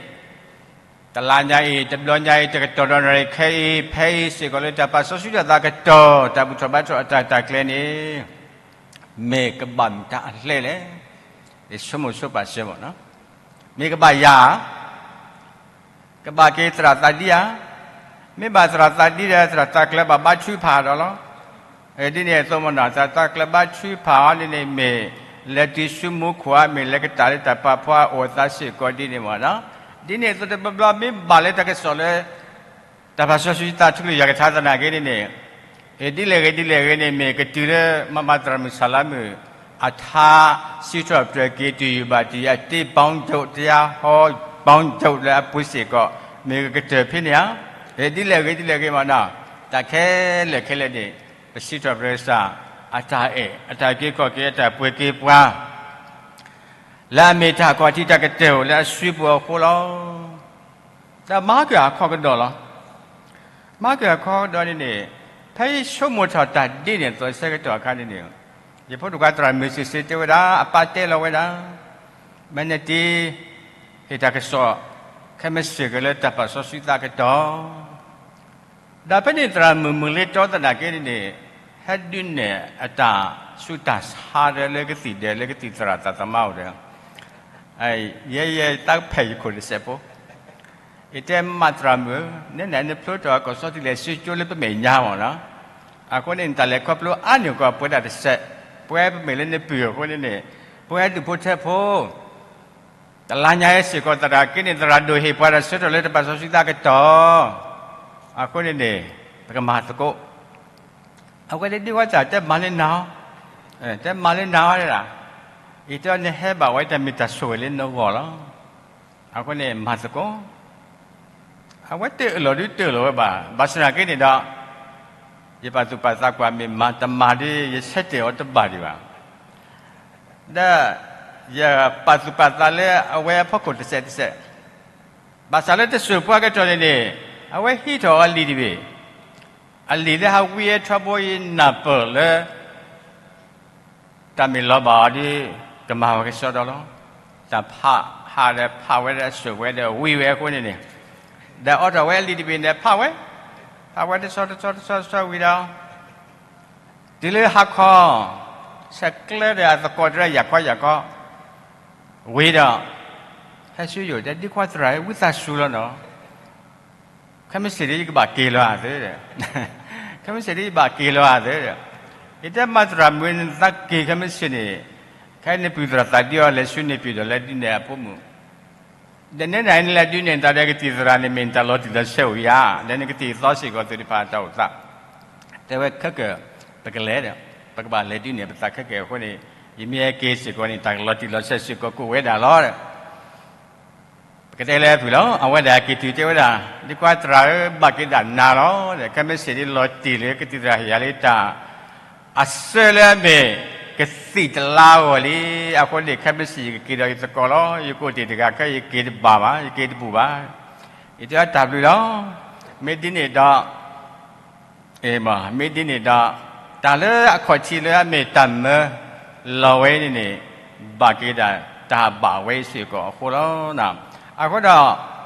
တလါညါအံၤ တဘျီညါအံၤ တကတီၢ်ဒီးနရံၣ်ခဲအံၤ ဖဲအံၤစ့ၢ်ကီးလၢတၢ်ပာ်စီဆှံတၢ်သးကတီၢ် တၢ်ဘူၣ်ထီၣ်ဘါထီၣ်အတၢ်တၢ်ကျဲန့ၣ်, မ့ၢ်ကဘၣ်မတၤအကျဲလဲၣ်. ယဆိကမိၣ်ဆိပာ်စၢၤမး, မ့ၢ်ကဘၣ်ယၤဧါ, ကဘၣ်က့ၤသရၣ်သးဒံဧါ, မ့ၢ်ဘၣ်သရၣ်သးဒံဒီး သရၣ်သးကျၢၤဘၣ်ဘါထုကဖၣ်ဒီးလီၤ. ဒ်န့ၣ်အသိးမးနီၤ သရၣ်သးကျၢၤဘါထုကဖၣ်အီၤန့ၣ်န့ၣ် မ့ၢ်လဲၤတုၤဆူမူခိၣ်ဧါ, မ့ၢ်လဲၤကတၢၢ်လၢတၢ်ပာ်ဖှိၣ်အအိၣ်အသးစ့ၢ်ကီးဒ်န့ၣ်မးနီၤ. ဒ်န့ၣ်အသိးတဘျီဘျီမ့ၢ်ဘၣ်လၢတၢ်ကစီၣ်လၢ တၢ်ပာ်စီဆှံတၢ်ထူလၢယွၤကထါသနာ်က့န့ၣ်န့ၣ်, ဒ်လဲၣ်ဂ့ၤဒ်လဲၣ်ဂ့ၤန့ၣ် မ့ၢ်ကတုၤလၢမၤမၤသရၣ်မုၣ်ဆၣ်လါမုၣ် အထါစံးထီၣ်ပတြၢၤက့ၤတုၤယဘၣ်တံၢ်အတ့ ပေါင်းချုပ် တရားဟော ပေါင်းချုပ် လၢအပူၤစ့ၢ်ကီး မ့ၢ်ကကတၢၢ်ဖဲန့ၣ်ဧါ. ဒ်လဲၣ်ဂ့ၤဒ်လဲၣ်ဂ့ၤမးနီၤ တၢ်ခဲလၢာ်ခဲလၢာ်န့ၣ် ပစံးထီၣ်ပတြၢၤကစၢ် အတၢ်အဲၣ် အတၢ်က့ၤခီၣ်က့ၤ အတၢ်ပှ့ၤက့ၤပှၤ လၢအမ့ၢ်တၢ်ခီၣ်ထံးတၢ်ကတၢၢ်အိၣ်လၢအစုပူၤအဃိလီၤ. တၢ်မၤက့ၤအခီကဒီးလီၤ. မၤက့ၤအခီကဒီးန့ၣ်န့ၣ်, ဖဲယဆိကမိၣ်ထီၣ်တၢ်ဒ်န့ၣ်အသိးဆၢကတီၢ်အခါန့ၣ်န့ၣ်, ယဖိဒိၣ်ခွါသရၣ်မုၢ်စံးစ့တဲဝဲဒၣ် အပၢ်တဲလီၤဝဲဒၣ်, မ့ၢ်နတ့ ဟ့ၣ်တၢ်ကစီၣ် ခဲမုၢ်ဆ့ၣ်က့ၤလၢတၢ်ပာ်စီဆှံသးကတီၢ် ဒီးဖဲန့ၣ်သရၣ်မုၣ်မုၢ်လ့တီသနာ်က့န့ၣ်န့ၣ်, ဟဲဒုးနဲၣ်အတၢ်ဆူးတၢ်ဆါဒီးလၢကသံၣ်ဒဲးလၢကသံၣ်သရၣ်သးသမါအိၣ်ဒီး, ယဲယဲတၢ်ဖဲးယခိၣ်တစဲးဖိ, ယတဲမးသရၣ်မုၣ်ဧၢ, နဲနဖျိထီၣ်ကီၢ်စီတံၢ်လဲၤစုကၠိလၢပမဲာ်ညါမးနီၤ, အဃိန့ၣ် နတၢ်လဲၤခီဖျိအါန့ၢ်ကီၢ်ပဝဲဒၣ်တစဲး, ပဝဲပမဲာ်လၢနပုၢ်အဃိန့ၣ်န့ၣ်, ပဝဲဒူၣ်ဖိထၢဖိ တလါညါအံၤစ့ၢ်ကီးသနာ်က့န့ၣ် သရၣ်ဒိၣ်ဟ့ၣ်ပှၤတၢ်ဆၢထီၣ်လၢတၢ်ပာ်စီဆှံသးကတီၢ်, အဃိန့ၣ်န့ၣ် ပကမၤသကိး, အဝဲဒၣ်ဒ်ဝဲတၢ်တဲမၤလၢနၤ, တဲမၤလၢနၤဝဲဒၣ်, ယတဲနဟဲဘၣ်ဝဲတၢ်မ့ၢ်တၢ်ဆိၣ်ဂ့ၤလၢနဂီၢ်လီၤ, အဃိန့ၣ်မၤသကိး အဝဲတအၢၣ်လီၤဒုးတအၢၣ်လီၤဝဲဘၣ်, ဘၣ်ဆၣ်သနာ်က့န့ၣ်ဒီး, ယပာ်သူၣ်ပာ်သးကွၢ်မ့ၢ်မၤတမၤဒီး ယဆၢတဲာ်အီၤတဘၣ်ဒံးဘၣ်, ဒီးယပာ်သူၣ်ပာ်သးလၢအဝဲအဖီခိၣ်တစဲးတစဲး, ဘၣ်ဆၣ်လၢတစိၢ်ဖိအကတီၢ်န့ၣ်န့ၣ်, အဝဲဟံးထီၣ်အလံာ်တဘ့ၣ်, အလံာ်လၢဟးဝံအထီဘိအံၤနၢ်ပၢၢ်လၢ တၢ်မ့ၢ်လီၤဘၣ်အီၤဒီး ကမၤဝဲကစီဒီလီၤ. တၢ်ဖးဟးဒီးဖးဝဲဒီးစိာ်ဝဲဒီးဝံဝဲအဃိန့ၣ်န့ၣ်, ဒီးအိးထီၣ်ဝဲအလံာ်တဘ့ၣ်န့ၣ်ဖးဝဲ, ဖးဝဲတဆီတဆီတဆီတဆီဝံၤဒီး, တုၤလၢဟါခီ, ဆဲးကျၢဒီးအသကိးတရၢယၤခီယၤခီ, ဝံၤဒီး, ဟဲဆူယအိၣ်တဲဒ်ခွါသရၣ်ဧၢ ဝံသးစူၤလီၤနီၤ ခဲမုၢ်ဆ့ၣ်ဒ်ယကဘၣ်က့ၤလီၤဧါသ့, ခဲမုၢ်ဆ့ၣ်ဒ်ယဘၣ်က့ၤလီၤဧါသ့, ယတဲမၤသရၣ်မုၣ်နသးက့ၤခဲမုၢ်ဆ့ၣ်န့ၣ်, ခဲနပုၢ်သရၣ်သးဒ်အီၤလဲၤဆူန့ၣ်ပၠံၣ်ဒီးလဲၤဒုးနဲၣ်အဖိမုၣ်, ဒီးနဲနၤနလဲၤဒုးနဲၣ်တၢ်ဒီးကသံၣ်သရၣ်န့ၣ်မ့ၢ်နတၢ်လီၤတံၢ်လီၤဆဲးအိၣ်ဧါ, ဒီးနကသံၣ်သီစ့ၢ်ကီးသ့ၣ်တဖၣ်အတၢ်အိၣ်သး, တဲဝဲခဲကၢၣ်, ပကလဲၤဒီး, ပကဘၣ်လဲၤဒုးနဲၣ်ပသးခဲကၢၣ်အဃိန့ၣ်, ယမ့ၢ်ဟဲက့ၤစ့ၢ်ကီးန့ၣ် တၢ်ကလီၤတံၢ်လီၤဆဲးစ့ၢ်ကီးကအိၣ်ဝဲဒၣ်လီၤဒီး ကတဲလၢအဖုၣ်လီၤ. အဝဲဒၣ်က့ၤတုၤတဲဝဲဒၣ်, ဒ်ကွၢ်သရၣ်ဧၢ, ဘၣ်က့ၤဒၣ်နၤလီၤ. ခဲမုၢ်ဆ့ၣ်ဒ်လီၤတံၢ်လၢကသံၣ်သရၣ်ဟ့ၣ်ယၤလၢတၢ် အစၢလၢအမ့ၢ်ကသံၣ်တလါအဂီၢ်လံ. အဃိန့ၣ် ခဲမုၢ်ဆ့ၣ်ယကက့ၤဒီးယသကိးလီၤ. ယကအိၣ်တ့ၢ်တဂၤခဲ ယက့ၤတဘၣ်ဘၣ်, ယက့ၤတဘူၣ်ဘၣ်. ယတဲအီၤတၢ်ဘျုးလီၤ. မ့ၢ်ဒ်န့ၣ်ဒီး မ့ၢ်ဒ်န့ၣ်ဒီး တၢ်လၢအခီၣ်ထံးလၢအမ့ၢ်တၢ်မၢလီၤဝဲန့ၣ်န့ၣ် ဘၣ်က့ၤဒၣ်တၢ်ဘၣ်ဝဲစ့ၢ်ကီးအဃိလီၤ. အဃိဒီး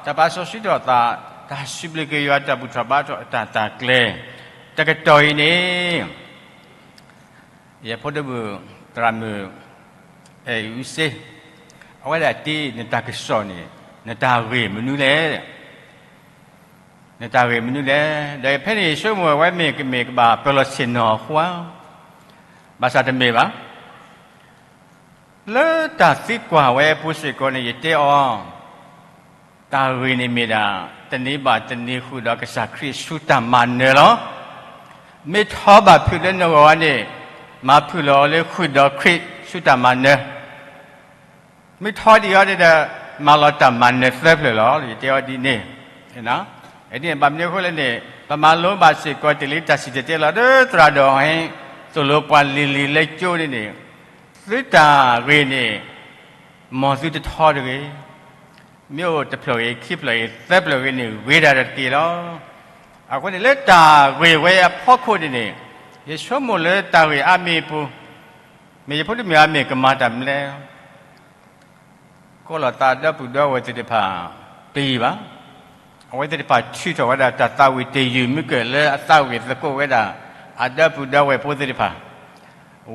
တၢ်ပာ်စီဆှံထီၣ်သး, တၢ်စံးဘျုးက့ၤယွၤ တၢ်ဘူၣ်ထီၣ်ဘါထီၣ်အတၢ်တၢ်ကျဲၤ တကတီၢ်အံၤန့ၣ် ယဖိဒိၣ်မုၣ် သရၣ်မုၣ် အဲၣ်အူစ့, အဝဲဒၣ်တ့ နတၢ်ကစီၣ်န့ၣ် နတၢ်ဂ့ၢ်မနုၤလဲၣ်. နတၢ်ဂ့ၢ်မနုၤလဲၣ်. ဒီးဖဲန့ၣ် ယဆိကမိၣ်ဝဲမ့ၢ်ကမ့ၢ်ကဘၣ်ပၢၤလီၢ်ဆ့ၣ်နီၤအဃိဧါ, ဘၣ်ဆၣ်တမ့ၢ်ဘၣ်. လၢတၢ်သံကွၢ်ဝဲအပူၤစ့ၢ်ကီးန့ၣ် ယတဲအီၤ တၢ်ဂ့ၢ်န့ၣ်မ့ၢ်ဒၣ် တနံၤဘၣ်တနံၤဃုာ်ဒီးကစၢ်ခရံာ်ဆူတၢ်မၤနၢၤလီၤ. မ့ၢ်ထီဘၣ်ဖုၣ်လၢနဂီၢ်န့ၣ် မၤဖုၣ်လီၤလၢဃုာ်ဒီးခရံာ်ဆူတၢ်မၤနၢၤ, မ့ၢ်ထီဒံးအီၤန့ၣ်ဒီး မၤလီၤတၢ်မၤနၢၤသၢဖျၢၣ်လီၤ. ယတဲအီၤဒ်န့ၣ်, ဒ်န့ၣ်ဘၣ်မနုၤအဃိလဲၣ်န့ၣ် ပမၤလိဘၣ်စ့ၢ်ကီးတ့ၢ်လံတၢ်စံၣ်တဲၤတဲလီၤ ဒီးသရၣ်ဒိၣ်ဟဲ သိၣ်လိပှၤလံၤလံၤလၢကၠိန့ၣ်န့ၣ် သုတၢ်ဂ့ၢ်န့ၣ် မ်သုတထီတဂ့ၤ. မ့ၢ်အိၣ်တဖျၢၣ်ဂ့ၤ ခံဖျၢၣ်ဂ့ၤ သၢဖျၢၣ်ဂ့ၤန့ၣ် ဂ့ၤဒၣ်ဒီးတက့ၢ်လီၤ. အဃိန့ၣ်လၢတၢ်ဂ့ၢ်ဝဲအဖီခိၣ်န့ၣ်န့ၣ် ယဆိကမိၣ်လၢတၢ်ဂ့ၢ်အါမံၤအပူၤ, မ့ၢ်ယဖိဒိၣ်မုၣ်အါမံၤကမၤတၢ်မနုၤလဲၣ်. ကိးလီၤသးဒီပုၢ်ဒီဝဲၢ်သ့ၣ်တဖၣ်တယုၢ်ဘၣ်. အဝဲသ့ၣ်တဖၣ်ထုးထီၣ်ဝဲဒၣ်တၢ်သးဝံၣ်တယုၢ်မုၢ်ကၢၢ်လၢအသးဝံၣ်သကိးဝဲဒၣ် အဒီပုၢ်ဒီဝဲၢ်ဖိသ့ၣ်တဖၣ်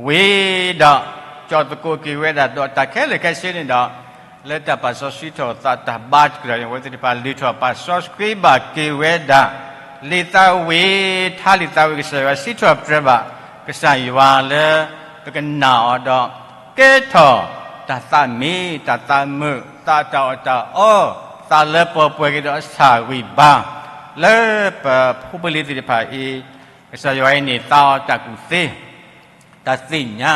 ဝံၤဒီး ကၠီၣ်သကိးက့ၤဝဲဒၣ်ဒီးတၢ်ခဲလၢာ်ခဲဆ့န့ၣ်ဒီး လၢတၢ်ပာ်စီဆှံထီၣ်သးတၢ်ဘါတကတီၢ်န့ၣ် အဝဲသ့ၣ်တဖၣ်လုၢ်ထီၣ်ပာ်စီဆှံဘၣ်က့ၤဝဲဒၣ် လံာ်သးဝံၣ် ထါလံာ်သးဝံၣ်ကစၢ်ယွၤ စံးထီၣ်ပတြၢၤဘၣ်ကစၢ်ယွၤလၢ ပကနာ်အီၤဒီး ကဲထီၣ်တၢ်သးမံ တၢ်သးမုာ် သးတၢ်အီၣ်တၢ်အီ သးလၢပှဲၤပှဲၤက့ၤဒီးအဆၣ်ဂံၢ်ဘါ လၢပဖိပလံၤသ့ၣ်တဖၣ်အံၤ ကစၢ်ယွၤအံၤန့ၣ် သးအီၤတၢ်ကူၣ်သ့ တၢ်သ့ၣ်ညါ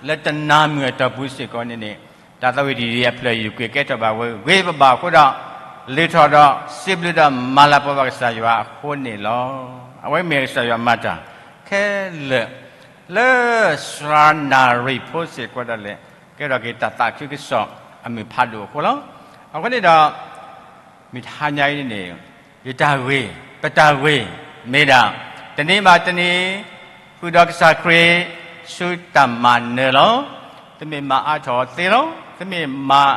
လၢတနၤမုၢ်အတီၢ်ပူၤစ့ၢ်ကီးန့ၣ်န့ၣ် တၢ်သးဝံၣ်တယုၢ်အဖျၢၣ်ယုၢ်ကွံာ်ကဲထီၣ်ဘၣ်ဝဲ ဂ့ၤဘၣ်ဘၣ်အဃိဒီး လုၢ်ထီၣ်ဒီးစံးဘျုးဒီးမၤလၤကပီၤဘၣ်ကစၢ်ယွၤအဃိန့ၣ်လီၤ. အဝဲမ့ၢ်ကစၢ်ယွၤမၤတၢ်ခဲလၢာ် လၢစှၤနၣ်ရံၣ်ဖိစ့ၢ်ကီးဒၣ်လဲာ် ကဲထီၣ်က့ၤတၢ်သးခုကစီၣ်အမုၢ်ဖးဒိၣ်အဃိလီၤ. အဃိန့ၣ်ဒီး မုၢ်တဟါညါအံၤန့ၣ် ယတၢ်ဂ့ၢ် ပတၢ်ဂ့ၢ် မ့ၢ်ဒၣ် တနံၤဘၣ်တနံၤ ဃုာ်ဒီးကစၢ်ခရံာ် ဆူတၢ်မၤနၢၤလီၤ. သုမ့ၢ်မၤအါထီၣ်အီၤသ့လီၤ. သုမ့ၢ်မၤ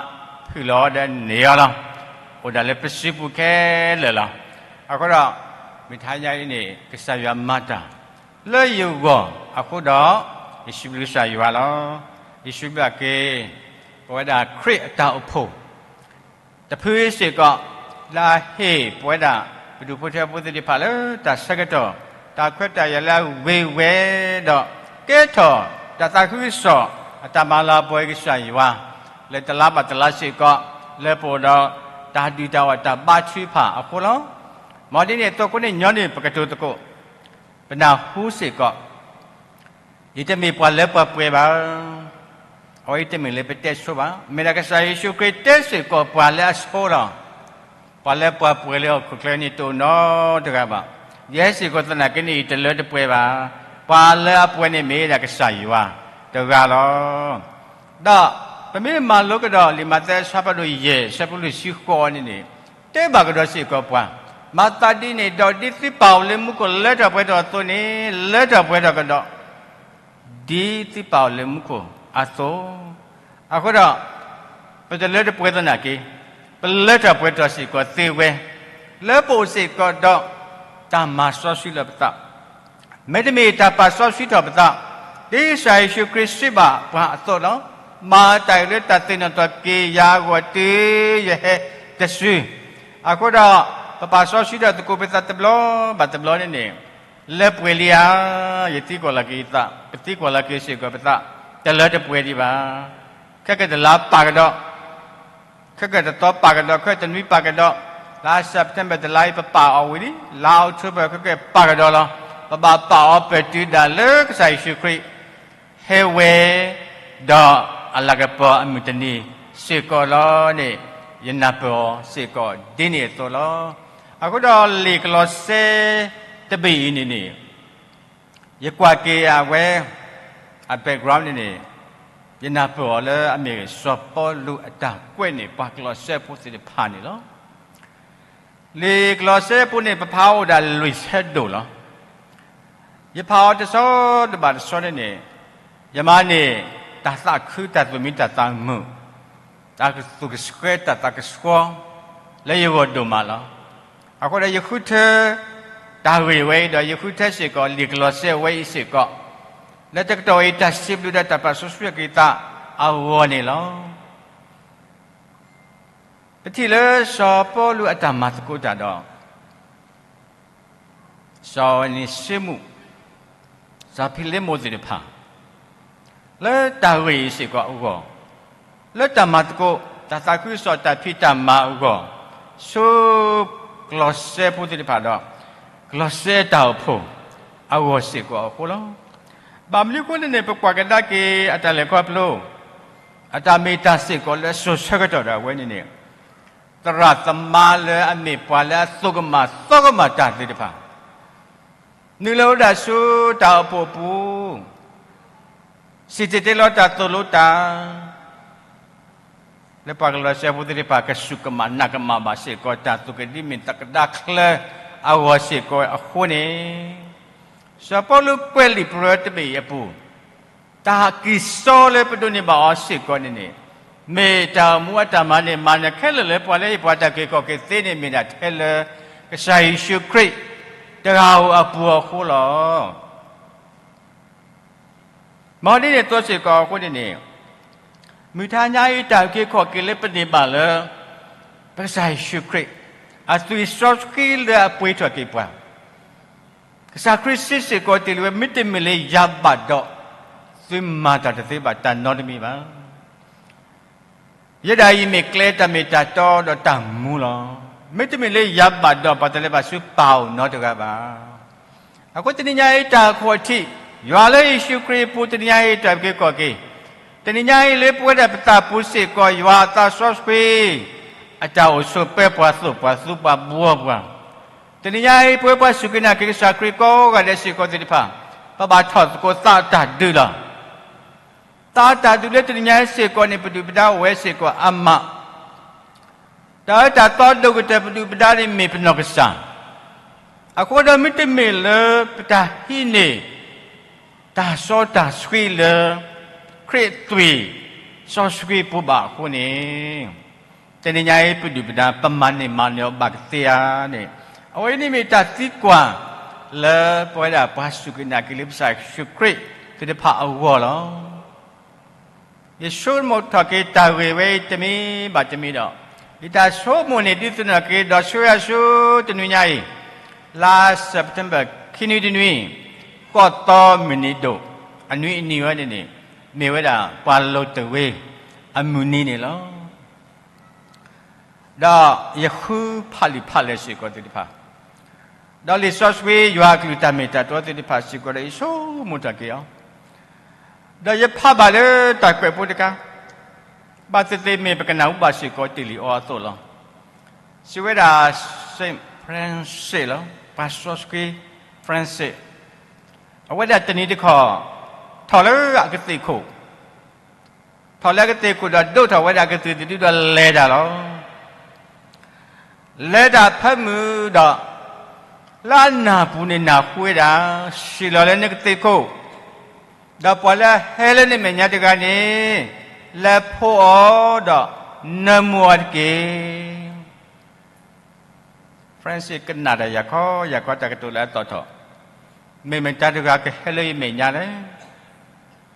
ဖုၣ်လီၤအီၤဒီးန့ၢ်အီၤလီၤ. အိၣ်ဒၣ်လၢပစုပူၤခဲလၢာ်လီၤ. အဃိဒီး မုၢ်တဟါညါအံၤန့ၣ် ကစၢ်ယွၤမၤတၢ် လၢယဂီၢ်အဃိဒီး ယစံးဘျုးကစၢ်ယွၤလီၤ. ယစံးဘျုးက့ၤ ပဝဲဒၣ်ခရံာ်အတၢ်အိၣ်ဖှိၣ် တဖုစ့ၢ်ကီး လၢအဟ့ၣ်ပဝဲဒၣ် ပဒူၣ်ဖိထၢဖိသ့ၣ်တဖၣ်လၢတၢ်ဆၢကတီၢ် တၢ်ခွဲးတၢ်ယာ်လၢအဂ့ၤဝဲဒီး ကဲထီၣ်တၢ်သးခုကစီၣ် အတၢ်မၤလၤကပီၤကစၢ်ယွၤ လၢတလါဘၣ်တလါစ့ၢ်ကီး လၢပအိၣ်ဒီးတၢ်ဒုၣ်တၢ်အီၣ်တၢ်ဘါထုကဖၣ်အဃိလီၤ. မ်ဒ်န့ၣ်အသိးအဃိန့ၣ် ညီနုၢ်ပကတိၤသကိး ပနၢ်ဟူစ့ၢ်ကီး ယတမ့ၢ်ပှၤလၢပှဲၤပှဲၤဘၣ်. အဝဲအံၤတမ့ၢ်လၢပတဲဆိဘၣ်. မ့ၢ်ဒၣ်ကစၢ်ယ့ၣ်ၡူးခရံာ်တဲစ့ၢ်ကီးပှၤလၢအဆိလီၤ. ပှၤလၢပှဲၤပှဲၤလၢဟီၣ်ခိၣ်ချၢန့ၣ်တအိၣ်နီတဂၤဘၣ်. ယဲစ့ၢ်ကီးသနာ်က့န့ၣ် ယတလၢတပှဲၤဘၣ်. ပှၤလၢအပှဲၤန့ၣ်မ့ၢ်ဒၣ်ကစၢ်ယွၤတဂၤလီၤ. ဒီးပမ့ၢ်မၤလိကဒီးလံာ်မးသဲအဆၢဖးဒိၣ်ယဲၢ်အဆၢဖိလွံၢ်ဆံဃိးန့ၣ်န့ၣ် တဲဘၣ်ကဒီးစ့ၢ်ကီးပှၤ, မၤသးဒ်န့ၣ်ဒီးဒ်သုပၢ်အိၣ်လၢမူခိၣ်လၢထီၣ်ပှဲၤထီၣ်အသိးန့ၣ် လၢထီၣ်ပှဲၤထီၣ်ကဒီး ဒ်သုပၢ်အိၣ်လၢမူခိၣ်အသိး. အဃိဒီး ပတလၢတပှဲၤသနာ်က့ ပလၢထီၣ်ပှဲၤထီၣ်စ့ၢ်ကီးသ့ဝဲ လၢပအိၣ်စ့ၢ်ကီးဒီး တၢ်မၤစီဆှံလၢပသး မ့တမ့ၢ်တၢ်ပာ်စီဆှံထီၣ်ပသး ဒ်ကစၢ်ယ့ၣ်ၡူးခရံာ်စံးဘၣ်ပှၤအသိးလီၤ. မၤတၢ်အံၤလၢတၢ်သ့ၣ်နီၣ်ထီၣ်က့ၤယၤအဂီၢ် တုၤယဟဲတစု. အဃိဒီး ပပာ်စီဆှံထီၣ်သကိးပသးတဘျီဘၣ်တဘျီန့ၣ်န့ၣ် လၢပှဲၤလံဧါ. ယသံကွၢ်လီၤက့ၤသး, ပသံကွၢ်လီၤက့ၤစ့ၢ်ကီးပသး, တလၢတပှဲၤဒံးဘၣ်. ခဲကတလါပာ်ကဒီး ခဲကတသီပာ်ကဒီး, ခဲတနွံပာ်ကဒီး, လါ September တလါအံၤ ပပာ်အီၤဝံၤလံ, လါ October ခဲကပာ်ကဒီးလီၤ. ပဘၣ်ပာ်အီၤပတုၤဒၣ်လၢကစၢ်ယ့ၣ်ၡူးခရံာ် ဟဲဝဲ ဒီးအလၤကပီၤအမုၢ်တနံၤစ့ၢ်ကီးလီၤန့ၣ် ယနၢ်ပၢၢ်အီၤစ့ၢ်ကီးဒ်န့ၣ်အသိးလီၤ. အဃိဒီးလံာ်ကလီးစဲတဘ့ၣ်အံၤန့ၣ်န့ၣ် ယကွၢ်က့ၤအဝဲ အ background န့ၣ်န့ၣ် ယနၢ်ပၢၢ်အီၤလၢအမ့ၢ်စီၤပီလူးအတၢ်ကွဲးန့ၢ်ပှၤကလီးစဲဖိသ့ၣ်တဖၣ်န့ၣ်လီၤ. လံာ်ကလီးစဲအပူၤန့ၣ် ပဖးအိၣ်ဒၣ်လွံၢ်ဆၢဒိၣ်လီၤ. ယဖးအီၤတဆီတဘၣ်တဆီန့ၣ်န့ၣ် ယမၤန့ၢ်တၢ်သးခု တၢ်သူၣ်မံတၢ်သးမုာ်, တၢ်သူၣ်ကဆှဲ တၢ်သးကဆှီ လၢယဂီၢ်ဒိၣ်မးလီၤ. အဃိဒီးယဃုထၢတၢ်ဂ့ၢ်ဝဲအံၤဒီး ယဃုထၢစ့ၢ်ကီးလံာ်ကလီးစဲဝဲအံၤစ့ၢ်ကီး လၢတကတီၢ်အံၤတၢ်စံးဘျုးဒီးတၢ်ပာ်စီဆှံက့ၤသးအဂီၢ်န့ၣ်လီၤ. ပထံၣ်လၢစီၤပီလူးအတၢ်မၤသကိးတၢ်ဒီး စီၤအနံၤစ့မူး, စီၤဖံလ့မိၣ်သ့ၣ်တဖၣ် လၢတၢ်ဂ့ၢ်အံၤစ့ၢ်ကီးအဂီၢ်, လၢတၢ်မၤသကိး တၢ်သးခုကစီၣ်တၢ်ဖံးတၢ်မၤအဂီၢ်, ဆူကလီးစဲဖိသ့ၣ်တဖၣ်ဒီး ကလီးစဲတၢ်အိၣ်ဖှိၣ်အဂီၢ်စ့ၢ်ကီးအဃိလီၤ. ဘၣ်မနုၤအဃိလဲၣ်န့ၣ် ပကွၢ်ကဒါက့ၤအတၢ်လဲၤခီဖျိ အတၢ်မ့ၢ်တၢ်စ့ၢ်ကီးလၢအစိၤဆၢကတီၢ်ဒီးအဝဲန့ၣ်န့ၣ် သရၣ်သမါလၢအမ့ၢ်ပှၤလၢအသိၣ်ကမၣ်သီကမၣ်တၢ်သ့ၣ်တဖၣ် နုာ်လီၤဝဲဒၣ်ဆူတၢ်အိၣ်ဖှိၣ်အပူၤ, စံၣ်တဲၤတဲလီၤတၢ်သိၣ်လိတၢ် လၢပှၤကလီးစဲဖိသ့ၣ်တဖၣ် ကစူၢ်ကမၣ်နာ်ကမၣ်ဘၣ်စ့ၢ်ကီး တၢ်သူၣ်ကဒံမ့ၢ်သကဒါချၢအဂီၢ်စ့ၢ်ကီးအဃိန့ၣ်, စီၤပီလူးကွဲးလံာ်ပရၢတဘ့ၣ်အံၤအပူၤ တၢ်ကံၢ်စီလၢပဒိးန့ၢ်ဘၣ်အီၤစ့ၢ်ကီးန့ၣ်န့ၣ်, မ့ၢ်တၢ်အိၣ်မူအတၢ်မၤန့ၢ်မၤနၢၤခဲလၢာ်လၢပှၤလၢဟ့ၣ်ပှၤတၢ်အုၣ်က့ၤခီၣ်က့ၤသ့န့ၣ် မ့ၢ်ဒၣ်ထဲလၢကစၢ်ယ့ၣ်ၡူးခရံာ်တဂၤဧိၤအပူၤအဃိလီၤ. မ်ဒ်န့ၣ်အသိးစ့ၢ်ကီးအဃိန့ၣ်န့ၣ်, မုၢ်တဟါညါအံၤတၢ်အုၣ်က့ၤခီၣ်က့ၤလၢပန့ၢ်ဘၣ်လၢ ပကစၢ်ယ့ၣ်ၡူးခရံာ် အသွံၣ်စီဆှံလၢအပှ့ၤထီၣ်က့ၤပှၤ, ကစၢ်ခရံာ်စံးစ့ၢ်ကီးတ့ၢ်လံဝဲ မ့တမ့ၢ်လၢယၤဘၣ်ဒီး သုမၤတၢ်တသ့ဘၣ်တၢ်နီတမံၤဘၣ်. ယဲဒၣ်အံၤမ့ၢ်ကျဲတၢ်မ့ၢ်တၢ်တီဒီးတၢ်မူလီၤ. မ့တမ့ၢ်လၢယၤဘၣ်ဒီး ပှၤတလဲၤဘၣ်ဆူပၢ်အအိၣ်နီတဂၤဘၣ်. အဃိတနံၤညါအံၤတၢ်အခိၣ်အထံး, ယွၤလၢယ့ၣ်ၡူးခရံာ်အပူၤတနံၤညါအံၤတၢ်အုၣ်က့ၤခီၣ်က့ၤ, တနံၤညါအံၤလၢပဝဲဒၣ်ပသးပူၤစ့ၢ်ကီး ယွၤအသးစီဆှံ အတၢ်အိၣ်ဆိးပၢပှၤသိၣ်ပှၤသူပှၤဘှီပှၤ, တနံၤညါအံၤ ပဝဲပှၤစူၢ်က့ၤနာ်က့ၤကစၢ်ခရံာ်ကိးဂၤဒဲးစ့ၢ်ကီးသ့ၣ်တဖၣ်, ပဘၣ်ထီၣ်သကိးသးတၢ်ဒုးလီၤ. သးတၢ်ဒုးလၢတနံၤညါအံၤစ့ၢ်ကီးန့ၣ် ပဒုၣ်ပဒါအိၣ်ဝဲစ့ၢ်ကီးအါမး, တၢ်အၢတၢ်သီဒိၣ်ကတၢၢ်ပဒုၣ်ပဒါန့ၣ်မ့ၢ်ပနီၢ်ကစၢ်, အဃိဒီးမ့တမ့ၢ်လၢပတၢ်ဟံးန့ၢ် တၢ်စီတၢ်ဆှံလၢ ခရံာ်အသွံၣ်စီဆှံပူၤဘၣ်အဃိန့ၣ်, တနံၤညါအံၤပဒုၣ်ပဒါ ပမၤန့ၢ်မၤနၢၤအီၤဘၣ်ကသ့ဧါန့ၣ်, အဝဲအံၤန့ၣ်မ့ၢ်တၢ်သံကွၢ် လၢပဝဲဒၣ်ပှၤစူၢ်က့ၤနာ်က့ၤလၢပကစၢ်ယ့ၣ်ၡူးခရံာ်သ့ၣ်တဖၣ်အဂီၢ်လီၤ. ယဆိကမိၣ်ထီၣ်က့ၤတၢ်ဂ့ၢ်ဝဲအံၤတမံၤဘၣ်တမံၤဒီး, ယတၢ်ဆိကမိၣ်န့ၣ်ဒုးသ့ၣ်နီၣ်က့ၤဒီးဆှၢယၤဆူတနံၤညါအံၤ, လါ September ခံနွံတနွံ, ကီၢ်သီမုၢ်နံၤဒိၣ်, အနွံအနံၤဝဲန့ၣ်န့ၣ်, မ့ၢ်ဝဲဒၣ်ပှၤလိၤတဂ့ၤအမုၢ်နံၤန့ၣ်လီၤ. ဒီးယဃုဖးလံာ်ဖးလဲၢ်စ့ၢ်ကီးသ့ၣ်တဖၣ်, ဒီးလံာ်စီဆှံယွၤအကလုၢ်တၢ်မ့ၢ်တၢ်တီသ့ၣ်တဖၣ်စ့ၢ်ကီးဒီး ယဆိကမိၣ်ထီၣ်က့ၤအီၤ, ဒီးယဖးဘၣ်လၢတၢ်ကွဲးဖိတခါ, ဘၣ်သ့ၣ်သ့ၣ်မ့ၢ်ပကနၢ်ဟူဘၣ်စ့ၢ်ကီးတ့ၢ်လံအီၤအသိးလီၤ. စံးဝဲဒၣ် Saint Francis လီၤ, ပှၤစီဆှံ Francis, အဝဲဒၣ်တနံၤတခီ ထီၣ်လၢအကသ့ၣ်ခိၣ် ထီၣ်လၢအကသ့ၣ်ခိၣ်ဒီးဒိးထီၣ်ဝဲဒၣ်အကသ့ၣ်တဒုဒီးလဲၤတၢ်လီၤ. လဲၤတၢ်ဖၢမုၢ်ဒီး လၢအနၢ်ပူၤန့ၣ်နၢ်ဟူဝဲဒၣ်, စံၣ်လီၤလၢနကသ့ၣ်ခိၣ်, ဒီးပှၤလၢအဟဲလၢနမဲာ်ညါတဂၤန့ၣ် လဲၤဖိးအီၤဒီးနၢမူအီၤတက့ၢ်. Francis ကနၣ်တၢ်ယၤခီယၤခီတၢ်ကတိၤလၢအသီၣ်ထီၣ်, မ့ၢ်မတၤတဂၤကဟဲလၢယမဲာ်ညါလဲၣ်.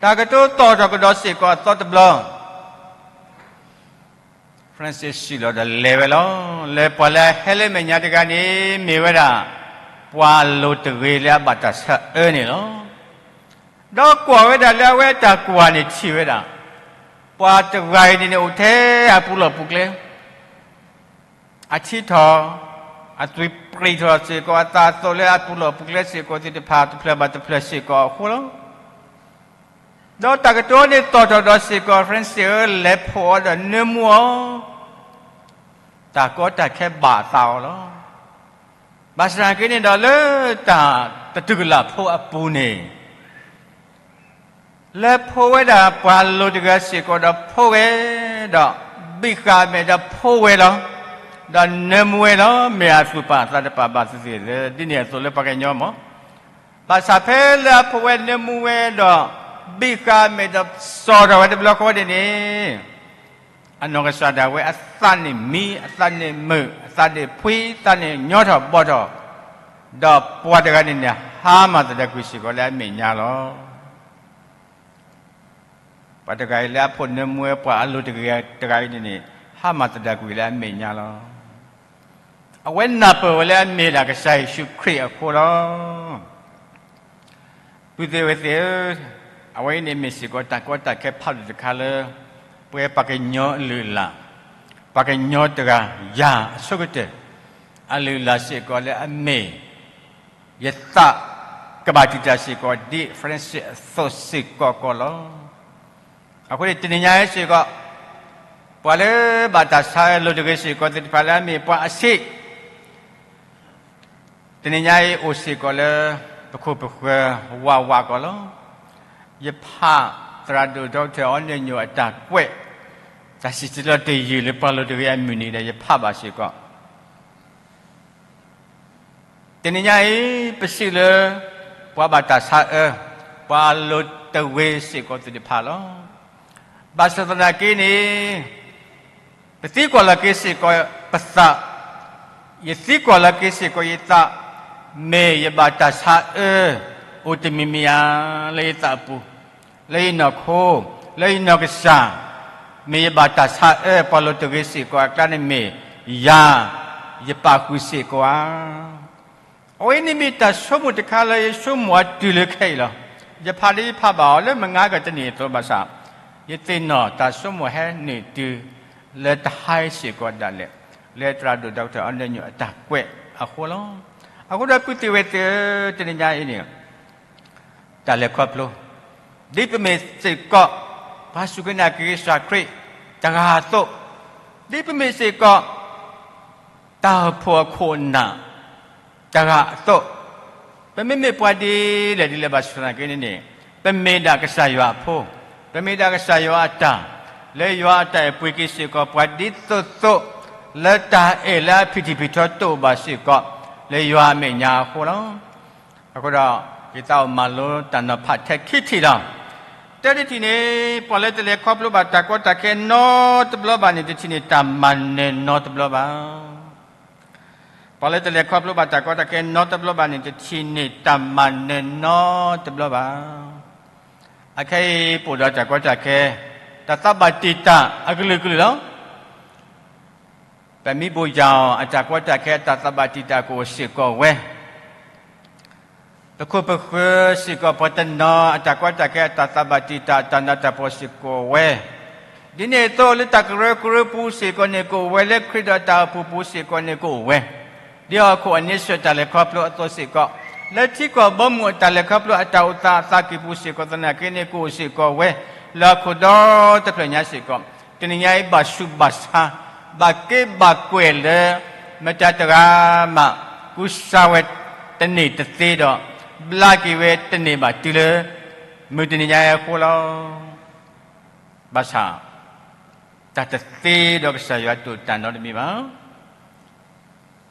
တၢ်ကတိၤသီၣ်ထီၣ်ကဒီးစ့ၢ်ကီးအသီတဘျီ Francis စံၣ်လီၤဒီးလဲၤဝဲလီၤ. လဲၤပှၤလၢအဟဲလၢမဲာ်ညါတဂၤန့ၣ် မ့ၢ်ဝဲဒၣ် ပှၤလိၤတဂ့ၤလၢအဘၣ်တၢ်ဆါအၢန့ၣ်လီၤ. ဒီးကွၢ်ဝဲဒၣ်လၢအဝဲအတၢ်ကွၢ်န့ၣ်ထံၣ်ဝဲဒၣ်, ပှၤတဂၤအံၤန့ၣ်န့ၣ်အိၣ်ထဲအပူၤလီၢ်ပူၤကျဲ အထံထီၣ်, အသွံၣ်ပြံၣ်ထီၣ်စ့ၢ်ကီး အသးအသိးလၢအပူၤလီၢ်ပူၤကျဲစ့ၢ်ကီးသ့ၣ်တဖၣ် တဖျၢၣ်ဘၣ်တဖျၢၣ်စ့ၢ်ကီးအဃိလီၤ. ဒီးတၢ်ကတိၤန့ၣ်သီၣ်ထီၣ်ဒီးစ့ၢ်ကီး Francis ဧၢ လဲၤဖိးအီၤဒီးနၢမူအီၤ, တၢ်ကီတၢ်ခဲဘၣ်အသးအီၤလီၤ. ဘၣ်ဆၣ်သနာ်က့န့ၣ်ဒီး လၢတၢ်တတုၤကလာ်ဖိအပူၤန့ၣ် လၢဖိဝဲဒၣ်ပှၤလိၤတဂၤစ့ၢ်ကီးဒီးဖိဝဲ, ဒီးဘံၣ်ဃာ်အမဲာ်ဒီးဖိဝဲလီၤ. ဒီးနၢမူဝဲလီၤ. မ့ၢ်အသူၣ်ပာ်အသးတပာ်ဘၣ်သ့ၣ်သ့ၣ်လၢ ဒ်န့ၣ်အသိးလၢပှၤကညီမး. ဘၣ်ဆၣ်ဖဲလၢအဖိဝဲနၢမူဝဲဒီး ဘံၣ်ဃာ်အမဲာ်ဒီးစီၤထီၣ်ဝဲတဘျီဃီန့ၣ်န့ၣ် အနီၢ်ကစၢ်ဒၣ်ဝဲအသးန့ၣ်မံ, အသးန့ၣ်မုာ်, အသးန့ၣ်ညီထီၣ်ဘီထီၣ်, ဒီးပှၤတဂၤန့ၣ်န့ၣ် ဟါမၢ်သဒၣ်ကွံာ်စ့ၢ်ကီးလၢအမဲာ်ညါလီၤ. ပှၤတဂၤအံၤလၢအဖိနၢမူဝဲပှၤအလိၤတဂၤအံၤတဂၤအံၤန့ၣ်န့ၣ် ဟါမၢ်သဒၣ်ကွံာ်လၢအမဲာ်ညါလီၤ. အဝဲနၢ်ပၢၢ်ဝဲလၢအမ့ၢ်ဒၣ်ကစၢ်ယ့ၣ်ၡူးခရံာ်အဃိလီၤ. ပုၢ်သ့ၣ်ဝဲၢ်သ့ၣ်ဧၢ, အဝဲအံၤန့ၣ်မ့ၢ်စ့ၢ်ကီးတၢ်ကီတၢ်ခဲဖးဒိၣ်တခါလၢ ပဝဲပှၤကညီအလုၢ်အလၢ်, ပှၤကညီတဂၤယၤအဆိကတၢၢ် အလုၢ်အလၢ်စ့ၢ်ကီးလၢအမ့ၢ် ယသးကဘၣ်တံာ်တာ်စ့ၢ်ကီး ဒ် Francis အသိးစ့ၢ်ကီးကီးလီၤ. အဃိန့ၣ်တနံၤညါအံၤစ့ၢ်ကီး ပှၤလၢဘၣ်တၢ်ဆါအၢလိၤတဂ့ၤစ့ၢ်ကီးသ့ၣ်တဖၣ်လၢအမ့ၢ်ပှၤအဆံး တနံၤညါအံၤအိၣ်စ့ၢ်ကီးလၢ ပခိၣ်ပဃၢၤဝးဝးကီးလီၤ. ယဖးသရၣ်ဒိၣ် Doctor အီနၢၣ်ညိၣ်အတၢ်ကွဲး တၢ်စံၣ်တဲၤတဲလီၤတယုၢ်လၢပှၤလိၤတဂ့ၤအမုၢ်နံၤဒီးယဖးဘၣ်စ့ၢ်ကီး တနံၤညါအံၤ ပစံးလၢ ပှၤဘၣ်တၢ်ဆါအၢ, ပှၤလိၤတဂ့ၤစ့ၢ်ကီးသ့ၣ်တဖၣ်လီၤ. ဘၣ်ဆၣ်သနာ်က့န့ၣ် ပသံကွၢ်လီၤက့ၤစ့ၢ်ကီးပသး, ယသံကွၢ်လီၤက့ၤစ့ၢ်ကီးယသး, မ့ၢ်ယဘၣ်တၢ်ဆါအၢ အိၣ်တမံၤမံၤဧါ လၢယသးပူၤ, လၢယနီၢ်ခိ, လၢယနီၢ်ကစၢ်, မ့ၢ်ယဘၣ်တၢ်ဆါအၢပှၤလိၤတဂ့ၤစ့ၢ်ကီးအကျါန့ၣ်မ့ၢ်ယၤ ယပာ်ဃုာ်စ့ၢ်ကီးဧါ. အဝဲအံၤန့ၣ်မ့ၢ်တၢ်ဆိကမိၣ်တခါလၢယဆိကမိၣ်အတုၤလၢခဲအံၤလီၤ. ယဖးဒ်ယဖးဘၣ်အီၤလၢမုၢ်နၤကတနံၤအသိးဘၣ်ဆၣ်, ယသ့ၣ်နီၣ်တၢ်ဆိကမိၣ်ဟဲနုာ်တုၤလၢတဟါအံၤစ့ၢ်ကီးဒၣ်လဲာ် လၢသရၣ်ဒိၣ် Doctor အီနၢၣ်ညိၣ်အတၢ်ကွဲးအဃိလီၤ. အဃိဒီးပုၢ်သ့ၣ်ဝဲၢ်သ့ၣ်ဧၢ, တနံၤညါအံၤန့ၣ် တၢ်လဲၤခီဖျိ, ဒ်ပမ့ၢ်စ့ၢ်ကီး ပှၤစူၢ်က့ၤနာ်က့ၤကစၢ်ခရံာ်တဂၤအသိး, ဒ်ပမ့ၢ်စ့ၢ်ကီး တၢ်အိၣ်ဖှိၣ်အခိၣ်အနၢ်တဂၤအသိး, ပမ့မ့ၢ်ပှၤဒ်လဲၣ်ဒ်လဲၣ်ဘၣ်ဆၣ်သနာ်က့န့ၣ်န့ၣ်, ပမ့ၢ်ဒၣ်ကစၢ်ယွၤအဖိ, ပမ့ၢ်ဒၣ်ကစၢ်ယွၤအတၢ်, လၢယွၤအတၢ်အဲၣ်ပှ့ၤက့ၤစ့ၢ်ကီး ပှၤဒ်သိးသိး လၢတၢ်အဲၣ်လၢအဖံးတံၢ်ဖံးထီတအိၣ်ဘၣ်စ့ၢ်ကီး လၢယွၤအမဲာ်ညါအဃိလီၤ. အဃိဒီး ယသးအိၣ်မၤလိတၢ်နီၤဖးထဲခံထံၣ်လီၤ. တၢတထံၣ်န့ၣ် ပှၤလၢတလဲၤခီဖျိဘၣ်တၢ်ကီတၢ်ခဲနီတဘျီဘၣ်န့ၣ် တထံၣ်န့ၣ် တၢ်မၤနၢၤနီတဘျီဘၣ်. ပှၤလၢတလဲၤခီဖျိဘၣ်တၢ်ကီတၢ်ခဲနီတဘျီဘၣ်န့ၣ် တထံၣ်န့ၣ် တၢ်မၤနၢၤနီတဘျီဘၣ်. အခဲအံၤ ပအိၣ်ဒီးတၢ်ကီတၢ်ခဲ တၢ်သးဘၣ်တံာ်တာ်အကလုာ်ကလုာ်လီၤ. ပမံဘိၣ်ယၢ်အီၤ အတၢ်ကီတၢ်ခဲ အတၢ်သးဘၣ်တံာ်တာ်ကအိၣ်စ့ၢ်ကီးဝဲ, ပခိၣ်ပဃၢၤစ့ၢ်ကီး ပှၤတနီၤ အတၢ်ကီတၢ်ခဲ အတၢ်သးဘၣ်တံာ်တာ် အတၢ်နးတၢ်ဖှီၣ်စ့ၢ်ကီးဝဲ, ဒ်န့ၣ်အသိး လၢတၢ်ကရၢကရိပူၤစ့ၢ်ကီးန့ၣ် ကအိၣ်ဝဲ, လၢခရံာ်ဒီးတၢ်အိၣ်ဖှိၣ်ပူၤစ့ၢ်ကီးန့ၣ် ကအိၣ်ဝဲ, ဒ်ဟီၣ်ခိၣ်အန့ဆၢၣ်တၢ်လဲၤခီဖျိအသိးစ့ၢ်ကီး, လၢထံကီၢ်ဘီမုၢ်အတၢ်လဲၤခီဖျိ အတၢ်အိၣ်သးအသးကံၢ်ပူၤစ့ၢ်ကီးသနာ်က့န့ၣ် ကအိၣ်စ့ၢ်ကီးဝဲ, လၢဟီၣ်ခိၣ်ဒီတဖျၢၣ်ညါစ့ၢ်ကီး, တနံၤညါအံၤ ဘၣ်ဆူးဘၣ်ဆါ, ဘၣ်က့ဘၣ်ကွဲၢ်လၢ မတၤတဂၤမး ကူစါဝဲတန့ၢ်တသ့ဒီး ဘျါက့ၤဝဲတန့ၢ်ဘၣ်တုၤလၢ မုၢ်တနံၤညါအံၤအဃိလီၤ. ဘၣ်ဆၣ် တၢ်တသ့ဒီးကစၢ်ယွၤတအိၣ်တၢ်နီတမံၤဘၣ်.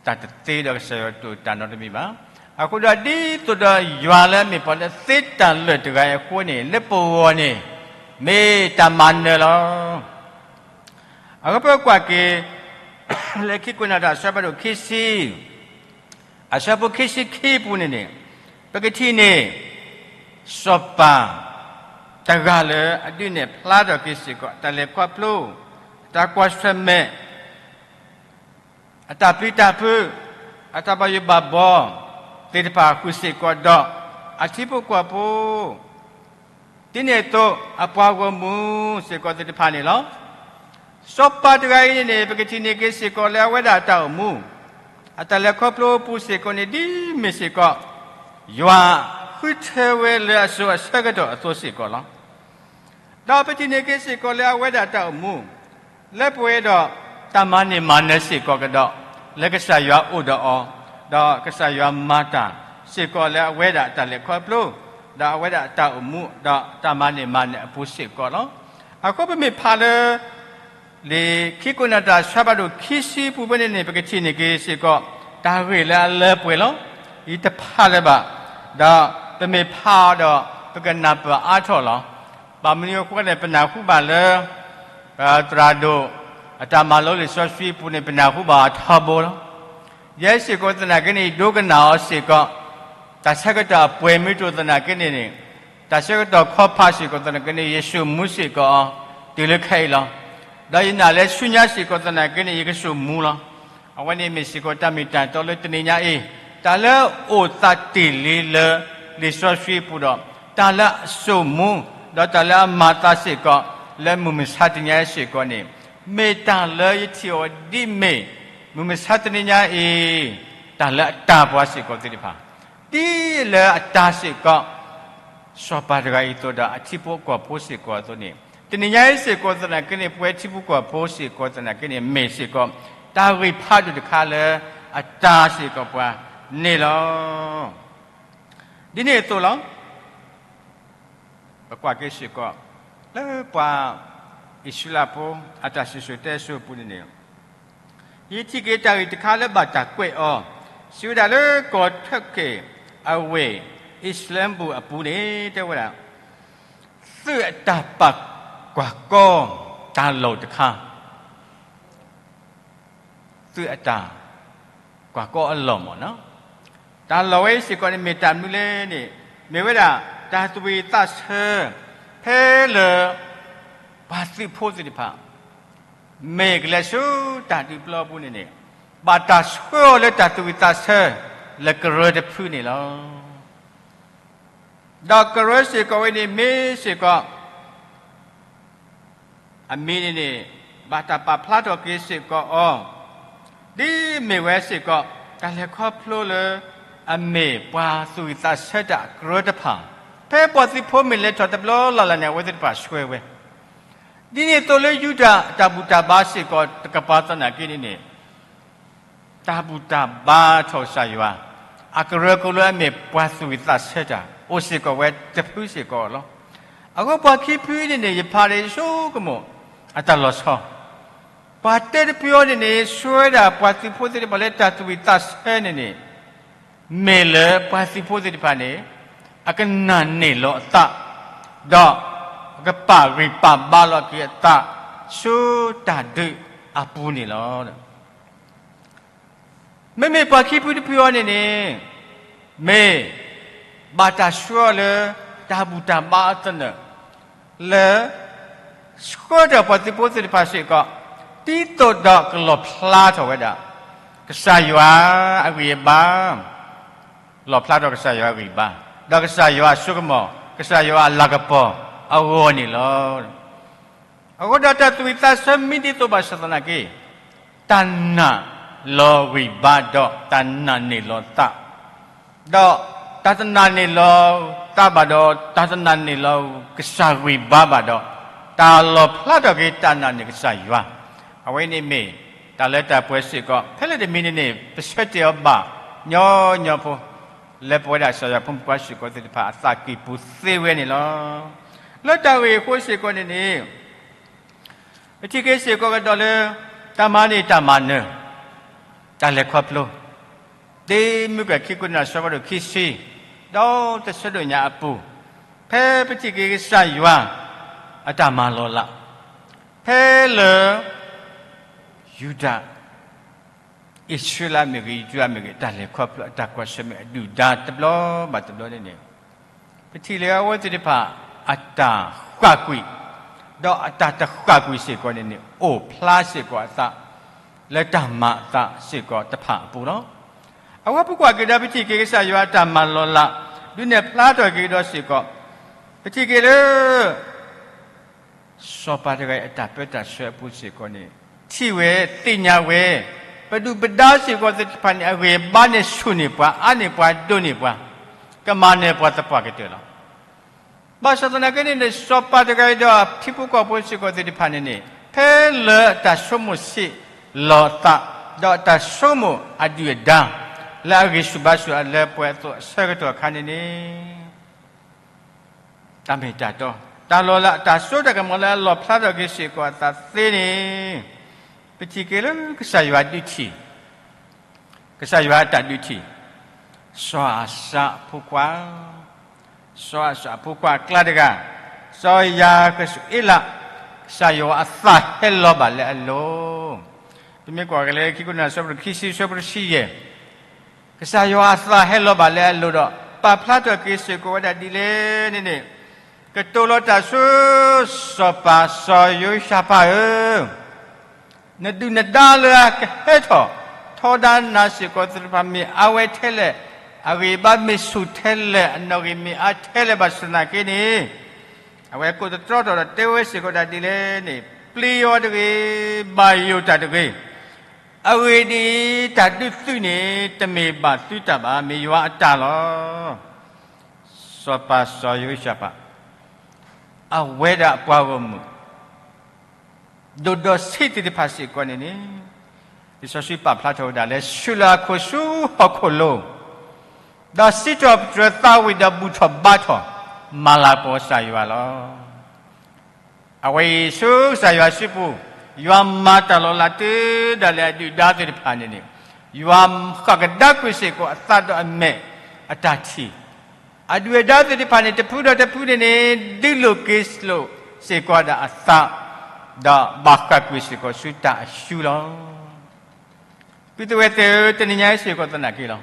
တၢ်တသ့ဒီးကစၢ်ယွၤတအိၣ်တၢ်နီတမံၤဘၣ်. အဃိဒီးဒ်သိးဒီးယွၤလၢအမ့ၢ်ပှၤလၢသ့တၢ်လၢာ်တဂၤအံၤအဃိန့ၣ် လၢပဂီၢ်န့ၣ် မ့ၢ်တၢ်မၤနၢၤလီၤ. အဃိပကွၢ်က့ၤ လၢခံကွဲးနီၣ်တၢ်အဆၢဖးဒိၣ်ခံဆံ အဆၢဖိခံဆံခံပူၤန့ၣ်န့ၣ် ပကထံၣ်န့ၢ် စီၤပၤတဂၤလၢအဒုးနဲၣ်ဖျါထီၣ်က့ၤစ့ၢ်ကီး တၢ်လဲၤခီဖျိ, တၢ်ကွၢ်ဆၢၣ်မဲာ်, အတၢ်ပျံၤတၢ်ဖုး, အတၢ်ဘၣ်ယိၣ်ဘၣ်ဘီသ့ၣ်တဖၣ်ဃုာ်စ့ၢ်ကီးဒီး အထံဖိကီၢ်ဖိ ဒ်န့ၣ်အသိး အပှၤဂီၢ်မုၢ်စ့ၢ်ကီးသ့ၣ်တဖၣ်န့ၣ်လီၤ. စီၤပၤတဂၤအံၤန့ၣ်န့ၣ် ပကထံၣ်န့ၢ်က့ၤစ့ၢ်ကီးလၢအဝဲဒၣ်အတၢ်အိၣ်မူ, အတၢ်လဲၤခီဖျိပူၤစ့ၢ်ကီးန့ၣ် ဒ်မ့ၢ်စ့ၢ်ကီး ယွၤဃုထၢဝဲလၢအစိၤအဆၢကတီၢ်အသိးစ့ၢ်ကီးလီၤ. ဒီးပထံၣ်န့ၢ်က့ၤစ့ၢ်ကီးလၢအဝဲဒၣ်အတၢ်အိၣ်မူ, လၢပဝဲဒီး တၢ်မၤန့ၢ်မၤနၢၤစ့ၢ်ကီးကဒီး လၢကစၢ်ယွၤအိၣ်ဒီးအီၤ, ဒီးကစၢ်ယွၤမၤတၢ်စ့ၢ်ကီးလၢအဝဲဒၣ်အတၢ်လဲၤခီဖျိ, ဒီးအဝဲဒၣ်အတၢ်အိၣ်မူ, ဒီးတၢ်မၤန့ၢ်မၤနၢၤအပူၤစ့ၢ်ကီးလီၤ. အဃိပမ့ၢ်ဖးလၢ လံာ်ခံကွဲးနီၣ်တၢ်အဆၢဖးဒိၣ်ခံဆံပူၤဖဲန့ၣ်န့ၣ် ပကထံၣ်န့ၢ်က့ၤစ့ၢ်ကီး တၢ်ဂ့ၢ်လၢအလၢပှဲၤလီၤ. ယတဖးလၢၤဘၣ်, ဒီးပမ့ၢ်ဖးအီၤဒီး ပကနၢ်ပၢၢ်အါထီၣ်လီၤ. ဘၣ်မနုၤအဃိန့ၣ် ပနၢ်ဟူဘၣ်လၢ သရၣ်ဒိၣ် အတၢ်မၤလိလံာ်စီဆှံအပူၤန့ၣ် ပနၢ်ဟူဘၣ်အီၤထီဘိလီၤ. ယဲစ့ၢ်ကီးသနာ်က့န့ၣ် ယဒိကနၣ်အီၤစ့ၢ်ကီး တၢ်ဆၢကတီၢ်အပှဲၤမ့ၢ်တအိၣ်သနာ်က့န့ၣ်န့ၣ် တၢ်ဆၢကတီၢ်ခီဖးစ့ၢ်ကီးသနာ်က့န့ၣ် ယစိာ်မူစ့ၢ်ကီးအီၤ တုၤလၢခဲအံၤလီၤ. ဒီးယနာ်လၢဆူညါစ့ၢ်ကီးသနာ်က့န့ၣ် ယကစိာ်မူလီၤ. အဝဲန့ၣ်မ့ၢ်စ့ၢ်ကီးတၢ်မ့ၢ်တၢ်တီလၢတနံၤညါအံၤ တၢ်လၢအိၣ်သးတ့ၢ်လံလၢလံာ်စီဆှံအပူၤဒီး တၢ်လၢအစိာ်မူ ဒီးတၢ်လၢအမၤသးစ့ၢ်ကီး လၢမုၢ်မဆါတနံၤညါအံၤစ့ၢ်ကီးန့ၣ် မ့ၢ်တၢ်လၢယထံၣ်အီၤဒ်မ့ၢ် မုၢ်မဆါတနံၤညါအံၤ တၢ်လၢအတၢ်ပှၤစ့ၢ်ကီးသ့ၣ်တဖၣ် ဒ်လၢအတၢ်စ့ၢ်ကီး စီၤပၤတဂၤအံၤသိးဒီးအထံဖိကီၢ်ဖိစ့ၢ်ကီးအသိးန့ၣ် တနံၤညါအံၤစ့ၢ်ကီးသနာ်က့န့ၣ် ပဝဲထံဖိကီၢ်ဖိစ့ၢ်ကီးသနာ်က့န့ၣ် မ့ၢ်စ့ၢ်ကီး တၢ်ဂ့ၢ်ဖးဒိၣ်တခါလၢအတၢ်စ့ၢ်ကီးပှၤန့ၣ်လီၤ. ဒ်န့ၣ်အသိးလီၤ. ပကွၢ်က့ၤစ့ၢ်ကီး လၢပှၤအံၣ်စရ့လးဖိ အတၢ်စံၣ်စိၤတဲစိၤအပူၤန့ၣ်န့ၣ် ယထံၣ်က့ၤတၢ်ဂ့ၢ်တခါလၢဘၣ်တၢ်ကွဲးအီၤ စံးဝဲဒၣ်လၢကီၢ်ထၢၣ်က့ၣ်အဝ့ၢ် အံၣ်စလၢဘူၣ်အပူၤန့ၣ် တဲဝဲဒၣ် သုးအတၢ်ပာ်ကွၢ်ကီ တၢ်လီၢ်တခါ သုးအတၢ်ကွၢ်ကီအလီၢ်မ့ၢ်နီၤ, တၢ်လီၢ်ဝဲအံၤစ့ၢ်ကီးန့ၣ် မ့ၢ်တၢ်မနုၤလဲၣ်န့ၣ် မ့ၢ်ဝဲဒၣ် တၢ်သူၣ်ဝံၣ်သးဆၢ ဖဲလၢ ပှၤသုးဖိသ့ၣ်တဖၣ် မ့ၢ်ကလဲၤဆူတၢ်ဒုးပျီပူၤန့ၣ်န့ၣ် ဘၣ်တၢ်ဆှၢအီၤလၢတၢ်သူၣ်ဝံၣ်သးဆၢ လၢကရၢတဖုန့ၣ်လီၤ. ဒီးကရၢစ့ၢ်ကီးဝဲန့ၣ် မ့ၢ်စ့ၢ်ကီး အမံၤန့ၣ်န့ၣ် ဘၣ်တၢ်ပာ်ဖျါထီၣ်က့ၤစ့ၢ်ကီးအီၤ ဒ်မ့ၢ်ဝဲစ့ၢ်ကီး တၢ်လဲၤခီဖျိလၢ အမ့ၢ်ပှၤသူၣ်ဝံၣ်သးဆၢတၢ်အကရၢတဖၣ်, ဖဲပှၤသုးဖိမ့ၢ်လဲၤထီၣ်တဘျီလၢ်လၢ်န့ၣ် အဝဲသ့ၣ်တဖၣ်ဆှၢဝဲ, ဒ်န့ၣ်အသိးလၢယူဒၤတၢ်ဘူၣ်တၢ်ဘါစ့ၢ်ကီးတကပၤသနာ်က့န့ၣ်န့ၣ် တၢ်ဘူၣ်တၢ်ဘါထီၣ်ကစၢ်ယွၤ အကရၢကရိလၢအမ့ၢ်ပှၤသူၣ်ဝံၣ်သးဆၢတၢ် အိၣ်စ့ၢ်ကီးဝဲတဖုစ့ၢ်ကီးလီၤ. အဃိပှၤခံဖုန့ၣ်န့ၣ် ယဖးဒီးယဆိကမိၣ် အတၢ်လီၤဆီ ပှၤတဖုအံၤန့ၣ်န့ၣ် ဆှၢဝဲဒၣ်ပှၤသုးဖိသ့ၣ်တဖၣ်လၢတၢ်သူၣ်ဝံၣ်သးဆၢန့ၣ်န့ၣ် မ့ၢ်လၢပှၤသုးဖိသ့ၣ်တဖၣ်န့ၣ် အကနာ်န့ၢ်လီၤအသး ဒီးအကပာ်ဂံၢ်ပာ်ဘါလီၤက့ၤအသး ဆူတၢ်ဒုးအပူၤန့ၣ်လီၤ. မ့မ့ၢ်ပှၤခံဖုတဖုအံၤန့ၣ်န့ၣ် မ့ၢ်ဘၣ်တၢ်ဆှၢအီၤလၢ တၢ်ဘူၣ်တၢ်ဘါအသနၢၣ် လၢ ဆှၢထီၣ်ပှၤသုးဖိသ့ၣ်တဖၣ်စ့ၢ်ကီး ဒ်သိးဒီးကလီၣ်ဖျါထီၣ်ဝဲဒၣ် ကစၢ်ယွၤအဂံၢ်အဘါ လီၣ်ဖျါထီၣ်ကစၢ်ယွၤအဂံၢ်အဘါ, ဒီးကစၢ်ယွၤအစိကမီၤ, ကစၢ်ယွၤအလၤကပီၤအဂီၢ်န့ၣ်လီၤ. အဃိဒီးတၢ်သူၣ်ဝံၣ်သးဆၢမ့ၢ်ဒ်သိးဘၣ်ဆၣ်သနာ်က့ တၢ်နာ်လီၤဂံၢ်ဘါဒီးတၢ်နာ်န့ၢ်လီၤသး, ဒီးတၢ်တနာ်န့ၢ်လီၤသးဘၣ်ဒီး တၢ်တနာ်န့ၢ်လီၤကစၢ်ဂံၢ်ဘါဘၣ်ဒီး တၢ်လီၣ်ဖျါထီၣ်က့ၤတၢ်နာ်န့ၢ်ကစၢ်ယွၤ, အဝဲန့ၣ်မ့ၢ် တၢ်လၢတၢ်ပှဲၤစ့ၢ်ကီး ဖဲလၢတမံၤန့ၣ်န့ၣ် ပဆၢတဲာ်အီၤဘၣ်ညီညီဖိ လၢပဝဲဒၣ်ကစၢ်ယွၤဖိမုၣ်ဖိခွါစ့ၢ်ကီးသ့ၣ်တဖၣ်အသးကံၢ်ပူၤသ့ဝဲန့ၣ်လီၤ. လၢတၢ်ဂ့ၢ်အဃိစ့ၢ်ကီးန့ၣ်န့ၣ် ပထံၣ်က့ၤစ့ၢ်ကီးကဒီးလၢ တၢ်မၤန့ၢ်တၢ်မၤနၢၤ တၢ်လဲၤခီဖျိ ဒ်မုၢ်ကၢၢ်ခံကွဲးနီၣ်အဆၢဖးဒိၣ်ခံဆံ ဒီးတဆၢဒိၣ်ညါအပူၤ, ဖဲပထံၣ်က့ၤကစၢ်ယွၤ အတၢ်မၤလီၤလး ဖဲလၢ ယူဒၤ အံၣ်စရ့လးမ့ၢ်ဂ့ၤ ယူဒၤမ့ၢ်ဂ့ၤ တၢ်လဲၤခီဖျိအတၢ်ကွၢ်ဆၢၣ်မဲာ်အဒုၣ်ဒါတဘျီဘၣ်တဘျီန့ၣ်န့ၣ် ပထံၣ်လၢအဝဲသ့ၣ်တဖၣ် အတၢ်ဃၣ်ကွံာ်, ဒီးအတၢ်တဃၣ်ကွံာ်စ့ၢ်ကီးန့ၣ်န့ၣ် အိၣ်ဖျါစ့ၢ်ကီးအသး လၢတၢ်မၤအသးစ့ၢ်ကီးတဖၣ်အပူၤလီၤ. အဝဲပကွၢ်က့ၤဒီးပထံၣ်က့ၤကစၢ်ယွၤအတၢ်မၤလီၤလး ဒုးနဲၣ်ဖျါထီၣ်က့ၤဒီးစ့ၢ်ကီး ပထံၣ်က့ၤလၢ စီၤပၤတဂၤအံၤအတၢ်ပၢတၢ်ဆှၢအပူၤစ့ၢ်ကီးန့ၣ် ထံၣ်ဝဲသ့ၣ်ညါဝဲ ပဒုၣ်ပဒါစ့ၢ်ကီးသ့ၣ်တဖၣ်န့ၣ် အဂံၢ်အဘါန့ၣ်ဆူၣ်န့ၢ်ပှၤ အါန့ၢ်ပှၤဒိၣ်န့ၢ်ပှၤ ကမၤနၢၤပှၤသပှၢ်ကတၢၢ်လီၤ. ဘၣ်ဆၣ်သနာ်က့န့ၣ်န့ၣ် စီၤပၤတဂၤအံၤဒီးအထံဖိကီၢ်ဖိစ့ၢ်ကီးသ့ၣ်တဖၣ်န့ၣ်န့ၣ် ဖဲလၢတၢ်ဆိကမိၣ်ဆံး လီၤသး, ဒီးတၢ်ဆိကမိၣ်အဒုၣ်အဒါ လၢအဂံၢ်ဆူၣ်ဘါဆူၣ်အလၢပှဲၤအသိးအဆၢကတီၢ်အခါန့ၣ်န့ၣ် တၢ်မ့ၢ်တၢ်တီ, တၢ်လီၤလး တၢ်စိတၢ်ကမီၤလၢအလီၣ်ဖျါထီၣ်က့ၤစ့ၢ်ကီးအသးသ့န့ၣ်, ပထံၣ်က့ၤလၢကစၢ်ယွၤဒုးထံၣ်, ကစၢ်ယွၤအတၢ်ဒုးထံၣ်, စီၤအၤစၢ်အဖိခွါ, စီၤအၤစၢ်အဖိခွါအကျါတဂၤ, စီၤယၤဃၣ်စူၤအ့လး, ကစၢ်ယွၤအသးဟဲလီၤဘၣ်လၢအလိၤ. ပမ့ၢ်ကွၢ်က့ၤလၢခံကရံၣ်သူး အဆၢဒိၣ်ခံဆံ အဆၢဖိတဆံယဲၢ် ကစၢ်ယွၤအသးဟဲလီၤဘၣ်လၢအလိၤဒီး ပာ်ဖျါထီၣ်က့ၤစ့ၢ်ကီးဝဲဒၣ်ဒ်လဲၣ်န့ၣ်န့ၣ်, ကတိၤလီၤတၢ်ဆူစီၤပၤစီၤယဟိၤၡဖးဧၢ, နဒုၣ်နဒါလၢအကဟဲထီၣ်ထီဒါနၤစ့ၢ်ကီးသ့ၣ်တဖၣ် မ့ၢ်အါဝဲထဲလဲၣ်, အဂံၢ်အဘါမ့ၢ်ဆူၣ်ထဲလဲၣ်, အနီၣ်ဂံၢ်မ့ၢ်အါထဲလဲၣ်ဘၣ်ဆၣ်သနာ်က့န့ၣ်, အဝဲကိးသတြီထီၣ်ဒီးတဲဝဲစ့ၢ်ကီးဒၣ်ဒ်လဲၣ်န့ၣ်, ပျံၤယွၤတဂ့ၤ, ဘၣ်ယိၣ်တၢ်တဂ့ၤ. အဂ့ၢ်ဒ်အံၤ, တၢ်ဒုးသုးန့ၣ် တမ့ၢ်ဘၣ်သုတၢ်ဘၣ်, မ့ၢ်ယွၤအတၢ်လီၤ. စီၤပၤစီၤယဟိၤၡဖး အဝဲဒၣ်အပှၤဂီၢ်မုၢ် ဒိၣ်ဒီးဆံးသ့ၣ်တဖၣ်စ့ၢ်ကီးန့ၣ်န့ၣ်, လံာ်စီဆှံပာ်ဖျါထီၣ်ဝဲဒၣ်လၢ ဆူးလၢအခိၣ်ဆူဟီၣ်ခိၣ်လိၤ, ဒီးစံးထီၣ်ပတြၢၤသးဝံၣ်ဒီးဘူၣ်ထီၣ်ဘါထီၣ် မၤလၤကပီၤကစၢ်ယွၤလီၤ. အဝဲအံၤဆူကစၢ်ယွၤစုပူၤ, ယွၤမၤတၢ်လီၤလးတုၤဒၣ်လဲာ်အဒုၣ်ဒါသ့ၣ်တဖၣ်န့ၣ်န့ၣ်, ယွၤဃၣ်ကဒါကွံာ်စ့ၢ်ကီးအသးဒီးအမဲာ်အတၢ်ထံၣ်, အဒုၣ်အဒါသ့ၣ်တဖၣ်န့ၣ် တဖုဒီးတဖုန့ၣ်န့ၣ် ဒုးလိာ်က့ၤလိာ်စ့ၢ်ကီးဒၣ်အသး, ဒီးဘၣ်ဃၣ်ကွံာ်စ့ၢ်ကီးဆူတၢ်အစုလီၤ. ပုၢ်သ့ၣ်ဝဲၢ်သ့ၣ်ဧၢ, တနံၤညါအံၤစ့ၢ်ကီးသနာ်က့လီၤ.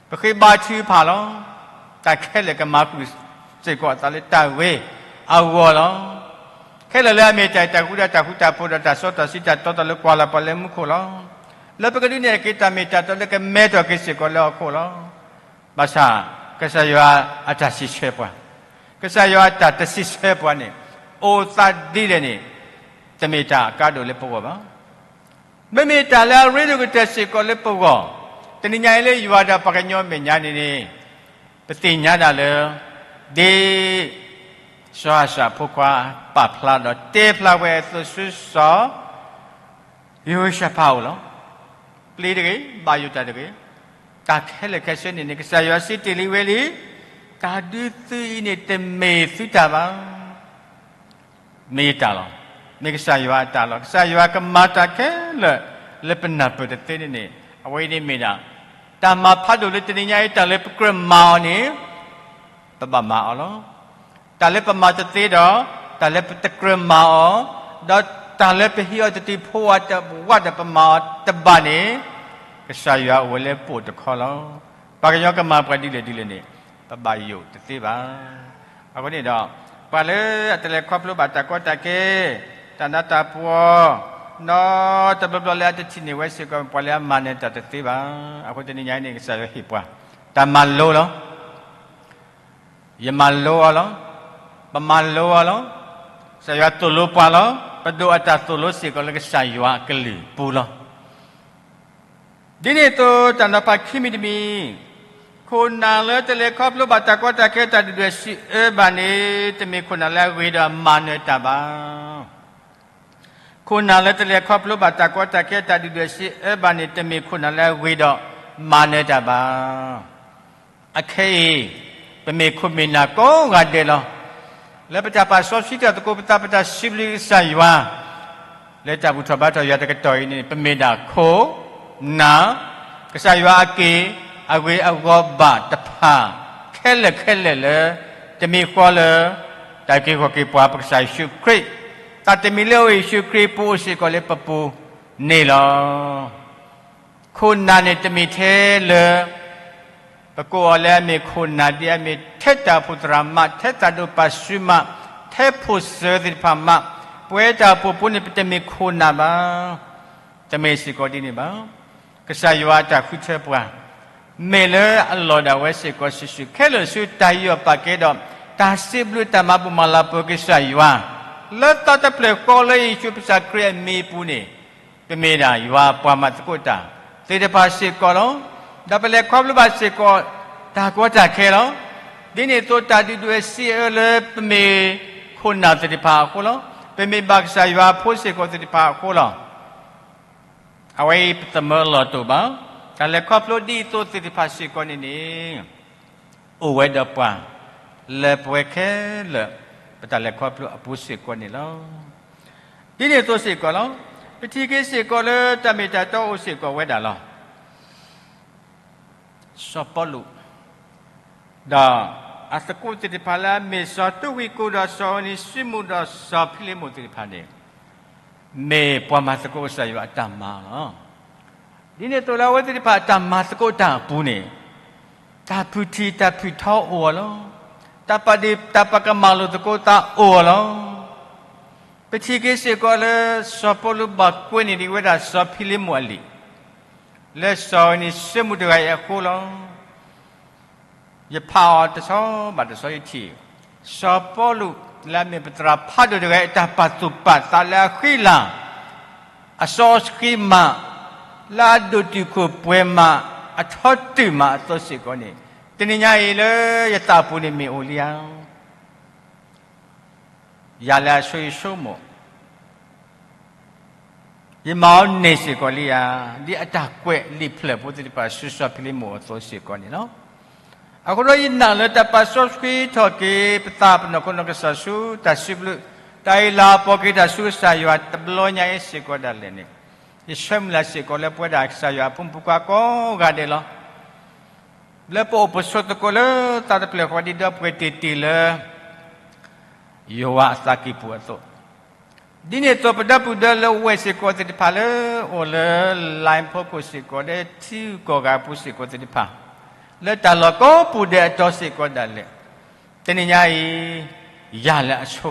ပဃ့ဘါထုကဖၣ်လီၤ. တၢ်ခဲလၢာ်ကမၤဃုာ်စ့ၢ်ကီးအသးလၢတၢ်ဂ့ၤအဂီၢ်လီၤ. ခဲလၢာ်လၢအမ့ၢ်တၢ်အဲၣ်တၢ်ကွံဒီးတၢ်ဃူတၢ်ဖိးဒီးတၢ်စီတၢ်ဆှံ တၢ်တီတၢ်လိၤကွၢ်လီၤပှၤလၢမူခိၣ်လီၤ. လၢပကဒုးနဲၣ်က့ၤတၢ်မ့ၢ်တၢ်တီလၢကမဲထီၣ်က့ၤစ့ၢ်ကီးလၢဟီၣ်ခိၣ်လီၤ. ဘၣ်ဆၣ် ကစၢ်ယွၤအတၢ်စံးဆၢပှၤ, ကစၢ်ယွၤအတၢ်တစံးဆၢပှၤန့ၣ် အိၣ်သးဒ်လဲၣ်န့ၣ် တမ့ၢ်တၢ်အကါဒိၣ်လၢပဂီၢ်ဘၣ်. မ့မ့ၢ်တၢ်လၢအရ့ဒိၣ်ကတၢၢ်စ့ၢ်ကီးလၢပဂီၢ်, တနံၤညါအံၤလၢယွၤဒီးပှၤကညီမဲာ်ညါန့ၣ်န့ၣ်, ပသ့ၣ်ညါဒၣ်လၢ ဒ်စီၤအၤစၢ်အဖိခွါပာ်ဖျါဒီးတဲဖျါဝဲအသိးဆူစီၤ ယဟိၤၡဖးအအိၣ်လီၤ. ပျံၤတဂ့ၤ, ဘၣ်ယိၣ်တၢ်တဂ့ၤ. တၢ်ခဲလၢာ်ခဲဆ့န့ၣ်န့ၣ် ကစၢ်ယွၤစံးတ့ၢ်လံဝဲလံ, တၢ်ဒုးသုးအံၤန့ၣ် တမ့ၢ်သုတၢ်ဘၣ်. မ့ၢ်ယတၢ်လီၤ. မ့ၢ်ကစၢ်ယွၤအတၢ်လီၤ. ကစၢ်ယွၤကမၤတၢ်ခဲလၢာ်လၢပနၢ်ပၢၢ်တသ့န့ၣ်န့ၣ်, အဝဲအံၤန့ၣ်မ့ၢ်ဒၣ် တၢ်မၤဖးဒိၣ်လၢတနံၤညါအံၤ တၢ်လၢပကြၢးမၤအီၤန့ၣ် ပဘၣ်မၤအီၤလီၤ. တၢ်လၢပမၤတသ့ဒီး တၢ်လၢပတကြၢးမၤအီၤ, ဒီးတၢ်လၢပဟံးအီၤတတုၤဖိအတဝးဒီးပမၤအီၤတဘၣ်န့ၣ်, ကစၢ်ယွၤအိၣ်ဝဲလၢပအိၣ်တခီလီၤ. ပှၤကညီကမၤပှၤဒ်လဲၣ်ဒ်လဲၣ်န့ၣ် ပဘၣ်ယိၣ်တသ့ဘၣ်. အဃိန့ၣ်ဒီး ပှၤလၢအတလဲၤခီဖျိဘၣ်တၢ်ကီတၢ်ခဲ, တၢ်နးတၢ်ဖှီၣ်, နီတဘျီဘျီလၢအတထံၣ်န့ၢ်ဝဲစ့ၢ်ကီး ပှၤလၢအမၤနၢၤတၢ်တသ့ဘၣ်. အဃိတနံၤညါအံၤန့ၣ် ကစၢ်ယွၤဟ့ၣ်ပှၤ တၢ်မၤလိလီၤ. ယမၤလိအီၤလီၤ. ပမၤလိအီၤလီၤ. ကစၢ်ယွၤသိၣ်လိပှၤလီၤ. ပဒိးအတၢ်သိၣ်လိစ့ၢ်ကီးလၢကစၢ်ယွၤအကလုၢ်ပူၤလီၤ. ဒ်န့ၣ်အသိး တၢ်နီၤဖးခံမံၤတမံၤ, ခိၣ်နၢ်လၢတလဲၤခီဖျိဘၣ်တၢ်ကီတၢ်ခဲ တၢ်ဒုၣ်ဒွဲၣ်စံးအၢဘၣ်န့ၣ် တမ့ၢ်ခိၣ်နၢ်လၢအဂ့ၤဒီးမၤနၢၤတၢ်ဘၣ်. ခိၣ်နၢ်လၢတလဲၤခီဖျိဘၣ်တၢ်ကီတၢ်ခဲ တၢ်ဒုၣ်ဒွဲၣ်စံးအၢဘၣ်န့ၣ် တမ့ၢ်ခိၣ်နၢ်လၢအဂ့ၤဒီးမၤနၢၤတၢ်ဘၣ်. အခဲအံၤ ပမ့ၢ်ခိၣ်မ့ၢ်နၢ်ကိးဂၤဒဲးလီၤ. လၢပတၢ်ပာ်စီဆှံတၢ်သကိးပသး ပတၢ်စံးဘျုးကစၢ်ယွၤ လၢတၢ်ဘူၣ်ထီၣ်ဘါထီၣ်ယွၤတကတီၢ်အံၤန့ၣ် ပမ့ၢ်ဒၣ်ခိၣ်နၢ် ကစၢ်ယွၤအက့ၢ်အဂ့ၢ်အဂီၤဘၣ်တဖၣ် ခဲလၢာ်ခဲလၢာ်လၢ တမံၤဃီလၢ တၢ်က့ၤဂီၤက့ၤပှၤ ပကစၢ်ယ့ၣ်ၡူးခရံာ်, တၢ်တမံၤလၢအအိၣ်ယ့ၣ်ၡူးခရံာ်ပူၤအိၣ်စ့ၢ်ကီးလၢပပူၤန့ၣ်လီၤ. ခိၣ်နၢ်န့ၣ်တမ့ၢ်ထဲလၢ ပကိးအီၤလၢအမ့ၢ်ခိၣ်နၢ်ဒ်အမ့ၢ်ထဲတၢ်အိၣ်ဖှိၣ်သရၣ်မး, ထဲတၢ်ဒိးပာ်စုမး, ထဲဖိၣ်စၢၤသ့ၣ်တဖၣ်မး, ပဝဲတၢ်အိၣ်ဖှိၣ်ဖိန့ၣ် ပတမ့ၢ်ခိၣ်နၢ်ဘၣ်. တမ့ၢ်စ့ၢ်ကီးဒ်န့ၣ်ဘၣ်. ကစၢ်ယွၤအတၢ်ဃုထၢပှၤ မ့ၢ်လၢအလီၢ်ဒၣ်ဝဲစ့ၢ်ကီးစုာ်စုာ် ခဲလၢာ်ဆူတၢ်ယူးယီၣ်ပာ်ကဲဒီး တၢ်စံးဘျုးတၢ်မၤဘူၣ်မၤလၤပှဲၤကစၢ်ယွၤ လၢသးတဖျၢၣ်ဃီလၢယ့ၣ်ၡူးကစၢ်ခရံာ်အမံၤအပူၤန့ၣ် ပမ့ၢ်ဒၣ်ယွၤပှၤမၤသကိးတၢ်သ့ၣ်တဖၣ်စ့ၢ်ကီးလီၤ. ဒီးပလဲၤခီဖျိဘၣ်စ့ၢ်ကီး တၢ်ကီတၢ်ခဲလီၤ. ဒ်န့ၣ်အသိးတၢ်ဒုၣ်ဒွဲၣ်စံးအၢလၢပမ့ၢ်ခိၣ်နၢ်သ့ၣ်တဖၣ်အဃိလီၤ. ပမ့ၢ်ဘၣ်ကစၢ်ယွၤအဖိစ့ၢ်ကီးသ့ၣ်တဖၣ်အဃိလီၤ. အဝဲအံၤပသမၢလီၤတိာ်ဘၣ်, တၢ်လဲၤခီဖျိဒ်အံၤအသိးသ့ၣ်တဖၣ်စ့ၢ်ကီးန့ၣ်န့ၣ် အိၣ်ဝဲဒီးပှၤ လၢပဝဲခဲလၢာ် ပတၢ်လဲၤခီဖျိအပူၤစ့ၢ်ကီးန့ၣ်လီၤ. ဒ်န့ၣ်အသိးစ့ၢ်ကီးလီၤ. ပထံၣ်က့ၤစ့ၢ်ကီးလၢတၢ်မ့ၢ်တၢ်တီအိၣ်စ့ၢ်ကီးဝဲဒၣ်လီၤ. စီၤပီလူး, ဒီးအသကိးသ့ၣ်တဖၣ်လၢအမ့ၢ်စီၤတူဝံကိၣ်ဒီးစီၤအနံၤစံမူးဒီးစီၤဖံလံးမိၣ်သ့ၣ်တဖၣ်န့ၣ် မ့ၢ်ပှၤမၤသကိးကစၢ်ယွၤအတၢ်မၤလီၤ. ဒ်န့ၣ်အသိးလၢအဝဲသ့ၣ်တဖၣ်အတၢ်မၤသကိးတၢ်အပူၤန့ၣ် တၢ်ဖုၣ်ထံၣ်တၢ်ဖုၣ်ထီအိၣ်အီၤလီၤ. တၢ်ပာ်ဒ့ၣ်တၢ်ပာ်ကမၣ်လိာ်သကိးသးအိၣ်အီၤလီၤ. ပထံၣ်က့ၤစ့ၢ်ကီးလၢစီၤပီလူးဘၣ်ကွဲးန့ၢ်ဒံးဝဲဒၣ်စီၤဖံလံးမိၣ်အလံာ် လၢစီၤအနံၤစံမူးတဂၤအံၤအဃိလီၤ. ယဖးအီၤတဆီဘၣ်တဆီယထံၣ်, စီၤပီလူးလၢအမ့ၢ်ပသရၣ်ဖးဒိၣ်တဂၤအံၤ တၢ်ပာ်သူၣ်ပာ်သးလၢအဃံလၤ, အစီအဆှံမး, လၢအဒိၣ်တုာ်ခိၣ်ပှဲၤမး, အထီတုာ်မးအသိးစ့ၢ်ကီးန့ၣ်, တနံၤညါအံၤလၢယသးပူၤန့ၣ်မ့ၢ်အိၣ်လံဧါ ယၤလၢအဆိယဆိကမိၣ်, ယမၤအီၤန့ၢ်စ့ၢ်ကီးလံဧါ, ဒ်အတၢ်ကွဲးလံာ်ဖျၢၣ်ဖိသ့ၣ်တဖၣ်ဆူစီၤဖံလံးမိၣ်အသိးစ့ၢ်ကီးန့ၣ်လီၤ. အဃိဒီးယနာ်လၢတၢ်ပာ်စီဆှံထီၣ်က့ၤပသးပနီၢ်ခိနီၢ်ကစၢ်ဆူတၢ်စံးဘျုး, တၢ်အ့ၣ်လိာ်ပိာ်က့ၤတၢ်ဆူကစၢ်ယွၤတဘျီညါအံၤစ့ၢ်ကီးဒၣ်လဲာ်န့ၣ်, ယဆၢမုၢ်လၢ်စ့ၢ်ကီးလၢပဝဲဒၣ်ကစၢ်ယွၤအဖိမုၣ်ဖိခွါကိးဂၤဒဲးလီၤ. လၢပအိၣ်ပဆိးသကိးလၢသးတဖျၢၣ်ဃီဒ်ဒီပုၢ်ဝဲၢ်တ့ၢ်တ့ၢ်လၢ ယွၤအသးကံၢ်ပူၤအသိး, ဒ်န့ၣ်အသိးပဒီပုၢ်ဒီလၢဝဲၢ်စ့ၢ်ကီးသ့ၣ်တဖၣ်လၢအိၣ်လၢ line ဖီခိၣ်စ့ၢ်ကီး လၢထံဂုၤကီၢ်ဂၤအပူၤစ့ၢ်ကီးသ့ၣ်တဖၣ်, လၢတၢ်လီၢ်ကိးပူၤဒဲးအတီၤစ့ၢ်ကီးဒၣ်လဲာ်, တနံၤညါအံၤ ယၤလၢအဆိ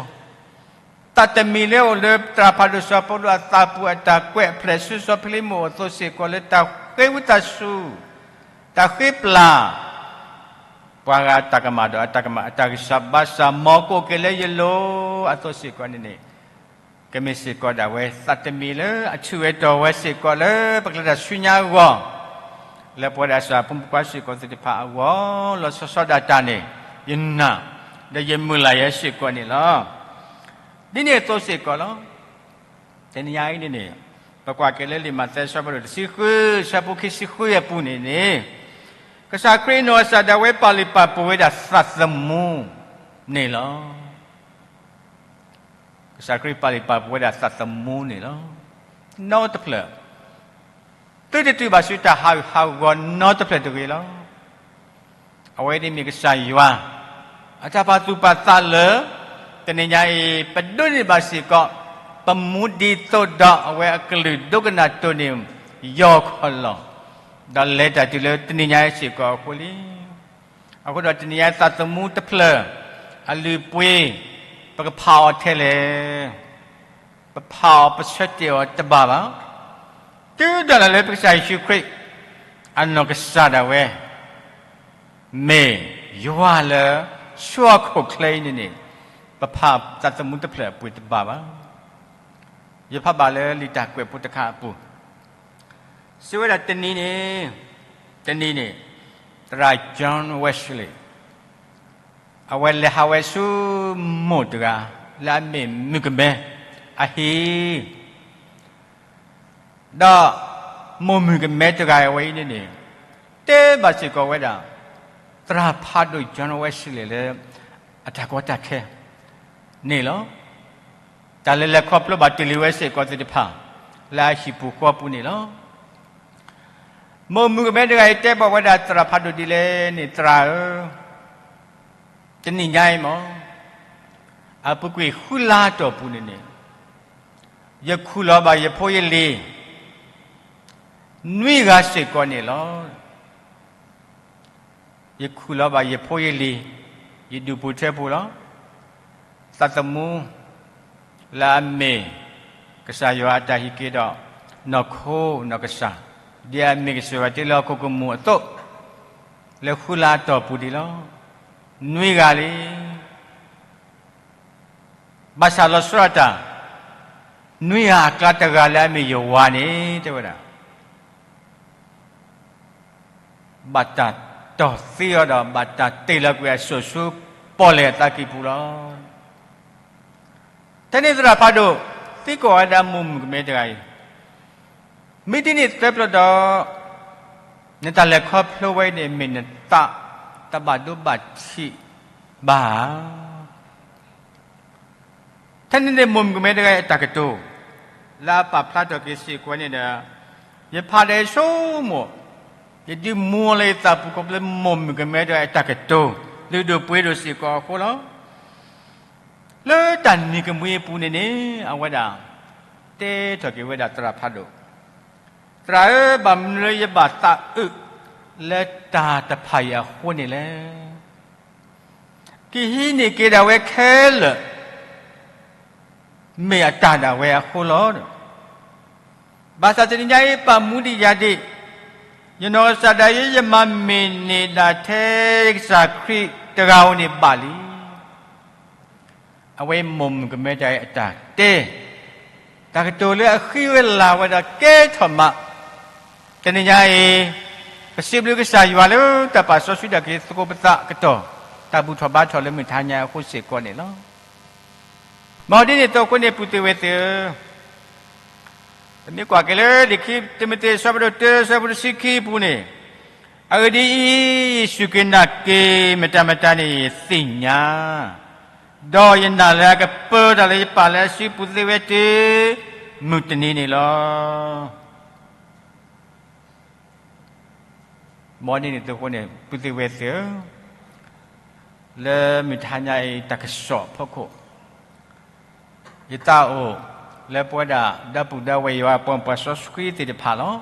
သးတမံၤလၢအိၣ်လၢသရၣ်ဖးဒိၣ်စီၤပီလူးအသးပူၤအတၢ်ကွဲးအဖျၢၣ်ဆူစီၤဖံလံးမိၣ်အသိးစ့ၢ်ကီးလၢတၢ်ဃ့ဝံသးစူၤ, တၢ်ဃ့ပျၢ် ပှၤဂၤအတၢ်ကမၣ်ဒီးအတၢ်ကမၣ်အတၢ်ဂံၢ်စၢ်ဘါစၢ် မ်ကအိၣ်က့ၤလၢယလိၤအသိးစ့ၢ်ကီးန့ၣ်န့ၣ်, ကမ့ၢ်စ့ၢ်ကီးဒၣ်ဝဲသးတမံၤလၢအထူးဝဲတီၤဝဲစ့ၢ်ကီးလၢပကျဲတၢ်ဆူညါအဂီၢ်, လၢပဝဲဒၣ်ကစၢ်အဖိမုၣ်ဖိခွါစ့ၢ်ကီးသ့ၣ်တဖၣ်အဂီၢ် လီၤဆီဆီဒၣ်တၢ်န့ၣ်, ယနာ် ဒီးယမုၢ်လၢ်ယဲစ့ၢ်ကီးန့ၣ်လီၤ. ဒ်န့ၣ်အသိးစ့ၢ်ကီးလီၤ. တနံၤညါအံၤန့ၣ်န့ၣ်, ပကွၢ်က့ၤလၢလံာ်မးသဲအဆၢဖးဒိၣ်တဆံဃု အဆၢဖိခံဆံဃုအပူၤန့ၣ်န့ၣ်, ကစၢ်ခရံာ်အနီၢ်ကစၢ်ဒၣ်ဝဲပာ်လုၢ်ပာ်ပှ့ၤဝဲဒၣ်သးသမူန့ၣ်လီၤ. ကစၢ်ခရံာ်ပာ်လုၢ်ပာ်ပှ့ၤဝဲဒၣ်သးသမူန့ၣ်လီၤ. နီတဖျၢၣ်, သုတတုၤဘၣ်ဆူတၢ်ဟးဂူာ်ဟးဂီၤနီတဖျၢၣ်တဂ့ၤလီၤ. အဝဲန့ၣ်မ့ၢ်ကစၢ်ယွၤ အတၢ်ပာ်သူၣ်ပာ်သးလၢ တနံၤညါအံၤ ပဒိးန့ၢ်ဘၣ်စ့ၢ်ကီး ပမူဒ်သိးဒီးအဝဲအကလုၢ်ဒိကနၣ်တိၢ်န့ၣ် ယီၢ်ခီၣ်လီၢ်, ဒီးလဲၤတၢ်တုၤလၢတနံၤညါအံၤစ့ၢ်ကီးအဃိလံ. အဃိဒီးတနံၤညါသးသမူတဖျၢၣ် အလုၢ်အပှ့ၤ ပကဖးအီၤထဲလဲၣ်. ပဖးအီၤပဆၢတဲာ်အီၤတဘၣ်ဘၣ်. တုၤဒၣ်လဲာ်လၢပကစၢ်ယ့ၣ်ၡူးခရံာ် အနီၢ်ကစၢ်ဒၣ်ဝဲ မ့ၢ်ယွၤလၢ ဆူဟီၣ်ခိၣ်ချၢအံၤန့ၣ်န့ၣ်, ပဖးသးသမူတဖျၢၣ်အပှ့ၤတဘၣ်ဘၣ်. ယဖးဘၣ်လၢလံာ်တၢ်ကွဲးဖိတခါအပူၤ, စံးဝဲဒၣ်တနံၤန့ၣ်, တနံၤန့ၣ် သရၣ် John Wesley အဝဲလဲၤဟးဝဲဆူမိၢ်တဂၤ လၢအမ့ၢ်မုၣ်ကမဲအဟံၣ်, ဒီးမိၢ်မုၣ်ကမဲတဂၤအဝဲအံၤန့ၣ်န့ၣ် တဲဘၣ်စ့ၢ်ကီးဝဲဒၣ် သရၣ်ဖးဒိၣ် John Wesley လၢ အတၢ်ကီတၢ်ခဲန့ၣ်လီၤ. တၢ်လဲၤလဲၤခီဖျိဘၣ်တ့ၢ်လံဝဲစ့ၢ်ကီးသ့ၣ်တဖၣ် လၢအဟံၣ်ပူၤဃီပူၤန့ၣ်လီၤ. မိၢ်မုၣ်ကမဲတဂၤအံၤတဲဘၣ်ဝဲဒၣ်သရၣ်ဖးဒိၣ်ဒ်လဲၣ်န့ၣ်, သရၣ်ဧၢ, တနံၤညါအံၤမ့ၢ် အပူၤကွံာ်ဃုလါအတီၢ်ပူၤန့ၣ်န့ၣ်, ယခူၣ်လီၤဘၣ်ယဖိယလံၤ နွံဂၤစ့ၢ်ကီးန့ၣ်လီၤ. ယခူၣ်လီၤဘၣ်ယဖိယလံၤ, ယဒူၣ်ဖိထၢဖိလီၤ. သးသမူ လၢအမ့ၢ် ကစၢ်ယွၤအတၢ်ဟံးက့ၤဒီး နီၢ်ခိနီၢ်ကစၢ်, ဒ်အမ့ၢ်ကစၢ်ယွၤတ့လၢဟီၣ်ခိၣ်ကမူၣ်အသိး, လၢဃုလါအတီၢ်ပူၤဒံးလီၤ. နွံဂၤလံ. ဘၣ်ဆၣ်လီၤဆီဒၣ်တၢ် နွံဂၤအကျါတဂၤလၢအမ့ၢ်ယဝၤန့ၣ် တဲဝဲဒၣ် ဘၣ်တၢ်တီၢ်သံအီၤဒီး ဘၣ်တၢ်တ့ၢ်လီၤကွံာ်အစိၣ်ဆူပီၣ်လဲၣ်အသးကံၢ်ပူၤလီၤ. ထဲန့ၣ်သရၣ်ဖးဒိၣ် သံကွၢ်ဝဲဒၣ်မိၢ်မုၣ်ကမဲတဂၤအံၤ, မ့ၢ်ဒ်န့ၣ်သတးဒီး, နတၢ်လဲၤခီဖျိဝဲအံၤန့ၣ် မ့ၢ်နသးတဘၣ်ဒိဘၣ်ထံးဘၣ်ဧါ. ထဲန့ၣ်န့ၣ် မိၢ်မုၣ်ကမဲတဂၤအတၢ်ကတိၤ လၢအပာ်ဖျါထီၣ်က့ၤစ့ၢ်ကီးန့ၣ်ဒီး, ယဖးဒီးယဆိကမိၣ်, ယဒုးမူလၢယသးပူၤခီဖျိ မိၢ်မုၣ်ကမဲတဂၤအတၢ်ကတိၤ လုၢ်ဒိၣ်ပှ့ၤဒိၣ်စ့ၢ်ကီးအဃိလီၤ. လၢတၢ်နံၤကမှံအပူၤန့ၣ်န့ၣ် အဝဲဒၣ်တဲထီၣ်က့ၤဝဲဒၣ်သရၣ်ဖးဒိၣ်, သရၣ်ဧၢ, ဘၣ်မနုၤလၢယဘၣ်သးအုးလၢတၢ်တဖၣ်အံၤအဃိန့ၣ်လဲၣ်. ကဟံးန့ၢ်က့ၤဒၣ်ဝဲခဲလၢာ် မ့ၢ်အတၢ်ဒၣ်ဝဲအဃိလီၤ. ဘၣ်ဆၣ်တနံၤညါအံၤ ပာ်မူဒံးယၤဒံး, ယနီၢ်ကစၢ်ဒၣ်ယဲ ယမၤမ့ၢ်န့ၢ်ဒၣ်ထဲယကစၢ်ခရံာ်တဂၤဧိၤန့ၣ်ဘၣ်လံ. အဝဲမိၢ်မုၣ်ကမဲတဂၤအံၤအတၢ်တဲ, တၢ်ကတိၤလၢအဃ့ဝဲလၢ်ဝဲဒီးကဲထီၣ်မး, တနံၤညါအံၤ, ပစံးဘျုးကစၢ်ယွၤလၢတၢ်ပာ်စီဆှံဒၣ်က့ၤသကိးပသးအကတီၢ်, တၢ်ဘူၣ်ထီၣ်ဘါထီၣ်လၢမုၢ်ထါညါအဃိစ့ၢ်ကီးန့ၣ်လီၤ. မ်ဒ်န့ၣ်အသိးအဃိန့ၣ် ပုၢ်သ့ၣ်ဝဲၢ်သ့ၣ်ဧၢ, ပမ့ၢ်ကွၢ်က့ၤလၢလံာ်ခံတံၤမသ့း အဆၢဒိၣ်တၢ အဆၢဖိတဆံခံအပူၤန့ၣ်, အဂ့ၢ်ဒ်အံၤ, စူၢ်က့ၤနာ်က့ၤမတၤမတၤန့ၣ် ယသ့ၣ်ညါ, ဒီးယနာ်လၢအကပၢတၢ်လၢယပၢ်လၢအစုပုၢ်သ့ၣ်ဝဲၢ်တုၤမုၢ်တနံၤန့ၣ်လီၤ. မ်ဒ်န့ၣ်အသိးအဃိန့ၣ် ပုၢ်သ့ၣ်ဝဲၢ်သ့ၣ်ဧၢ, လၢမုၢ်ထါညါအံၤတၢ်ကစီၣ်အဖီခိၣ်, ယသးအိၣ်လၢပဝဲဒၣ်ဒီပုၢ်ဒီဝဲၢ်ယွၤ ပှၤမ့ၢ်ပှၤစီဆှံသ့ၣ်တဖၣ်လီၤ.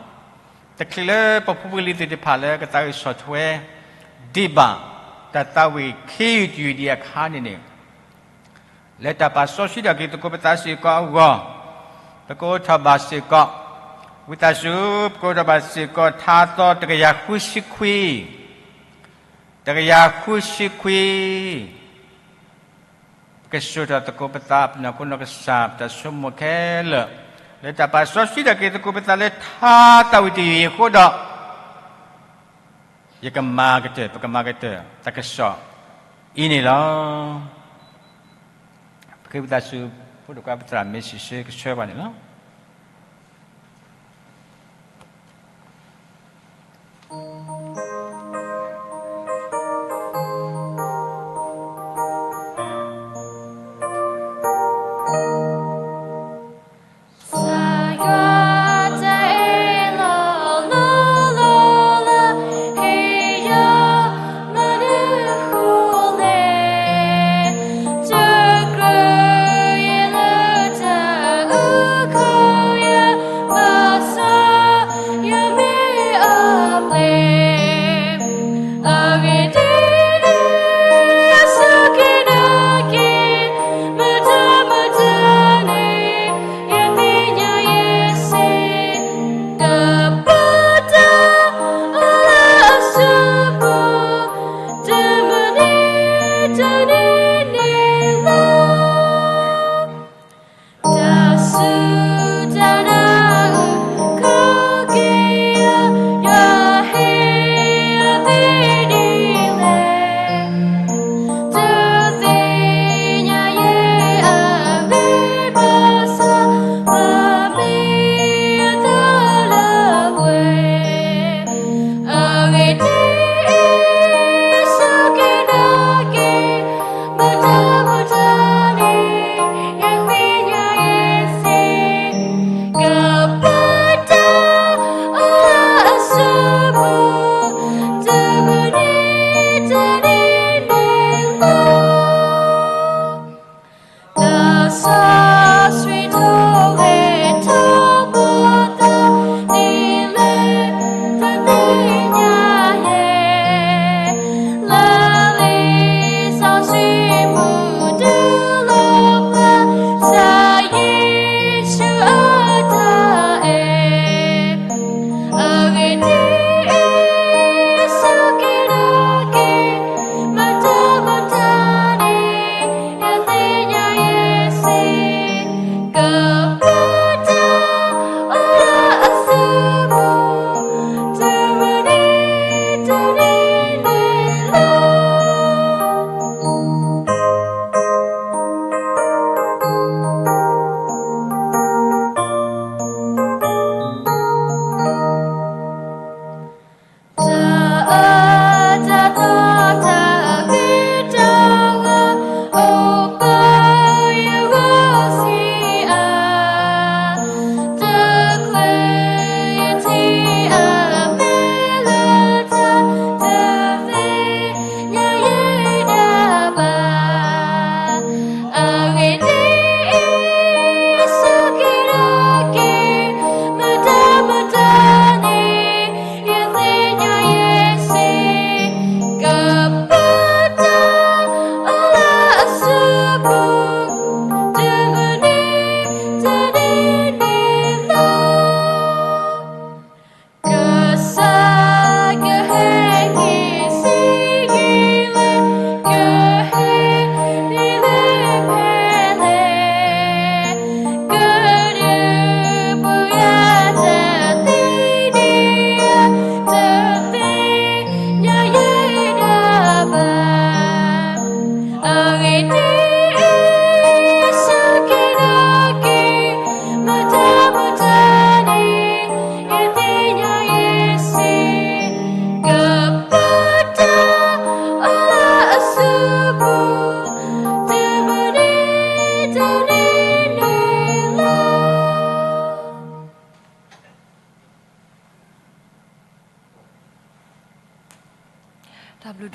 တချုးလၢပဖိပလံၤသ့ၣ်တဖၣ်လၢကသးအိၣ်ဆီၣ်ထွဲဒံးဘၣ် တၢ်သးဝံၣ်ခံယုၢ်တယုၢ်ဒံးအခါန့ၣ်န့ၣ်, လၢတၢ်ပာ်စီဆှံဒၣ်က့ၤသကိးပသးစ့ၢ်ကီးအဂီၢ်, ပကအိးထီၣ်ဘၣ်စ့ၢ်ကီး, ဝံသးစူၤ ပကအိးထီၣ်ဘၣ်စ့ၢ်ကီး ထါသီတကယၤဃုဆံခွံ, တကယၤဃုဆံခွံ, ပကစိာ်ထီၣ်သကိးပသး ပနီၢ်ခိနီၢ်ကစၢ် ပတၢ်ဆိကမိၣ်ခဲလၢာ်, လၢတၢ်ပာ်စီဆှံဒၣ်က့ၤသကိးပသးလၢထါသးဝံၣ်တယုၢ်အံၤအဃိဒီး, ယကမၤကတၢၢ် ပကမၤကတၢၢ် တၢ်ကစီၣ်အံၤန့ၣ်လီၤ. ပဃ့ဝံသးစူၤ ဖိဒိၣ်ခွါပသရၣ်မ့ၢ်စံးဆၢကဆှၢပှၤန့ၣ်လီၤ.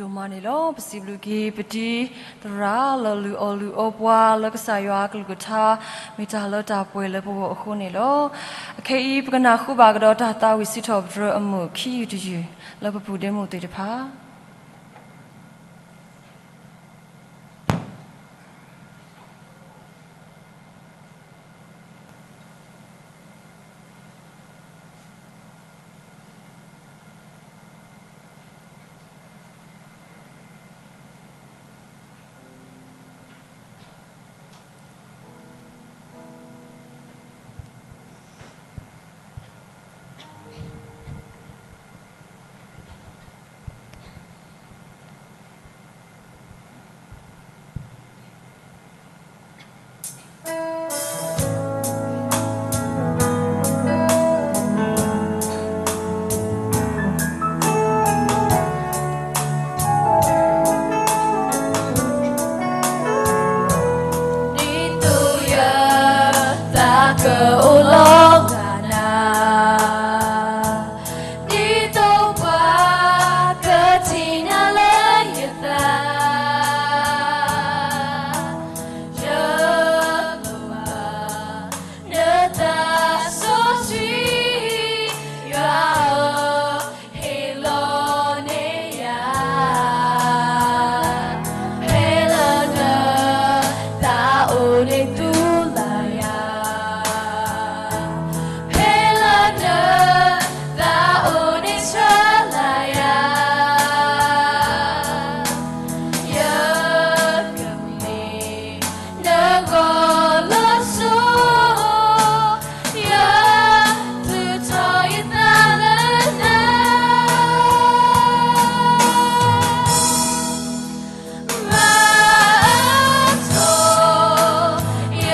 ဒိၣ်မးန့ၣ်လီၤ. ပစံးဘျုးက့ၤ ပတံၤသရၣ်လၢလုၢ်အီၣ်လုၢ်အီပှၤလၢကစၢ်ယွၤအကလုၢ်ကထါ မ့ၢ်တၢ်လၢတၢ်ပှဲၤလၢပဂီၢ်အဃိန့ၣ်လီၤ. အခဲအံၤ ပကနၢ်ဟူဘၣ်ကဒီးတၢ်သးဝံၣ်စံးထီၣ်ပတြၢၤအမုၢ်ခံယုၢ်တယုၢ် လၢပပုၢ်ဒ့မုၣ်သ့ၣ်တဖၣ်ဒ်သိးယသးကအိၣ်လီၤဂာ်နၤ, ဒ်သိးပှၤကထံၣ်နၤလၢယသး, ယလိၣ်ဘၣ်နသးစီဆှံ, ယွၤဧၢ, ဟ့ၣ်လီၤန့ၢ်ယၤ, ဖဲလၢနသးအိၣ်န့ၣ်သူလၢ်ယၤ, ဖဲလၢနသးအိၣ်န့ၣ်ဆှၢလၢ်ယၤ, ယကမ့ၢ် နဂီၢ်လၢစိ, ယသူၣ်ထီၣ်ယသးလၢနၤ, မၤအၢထီၣ်ယ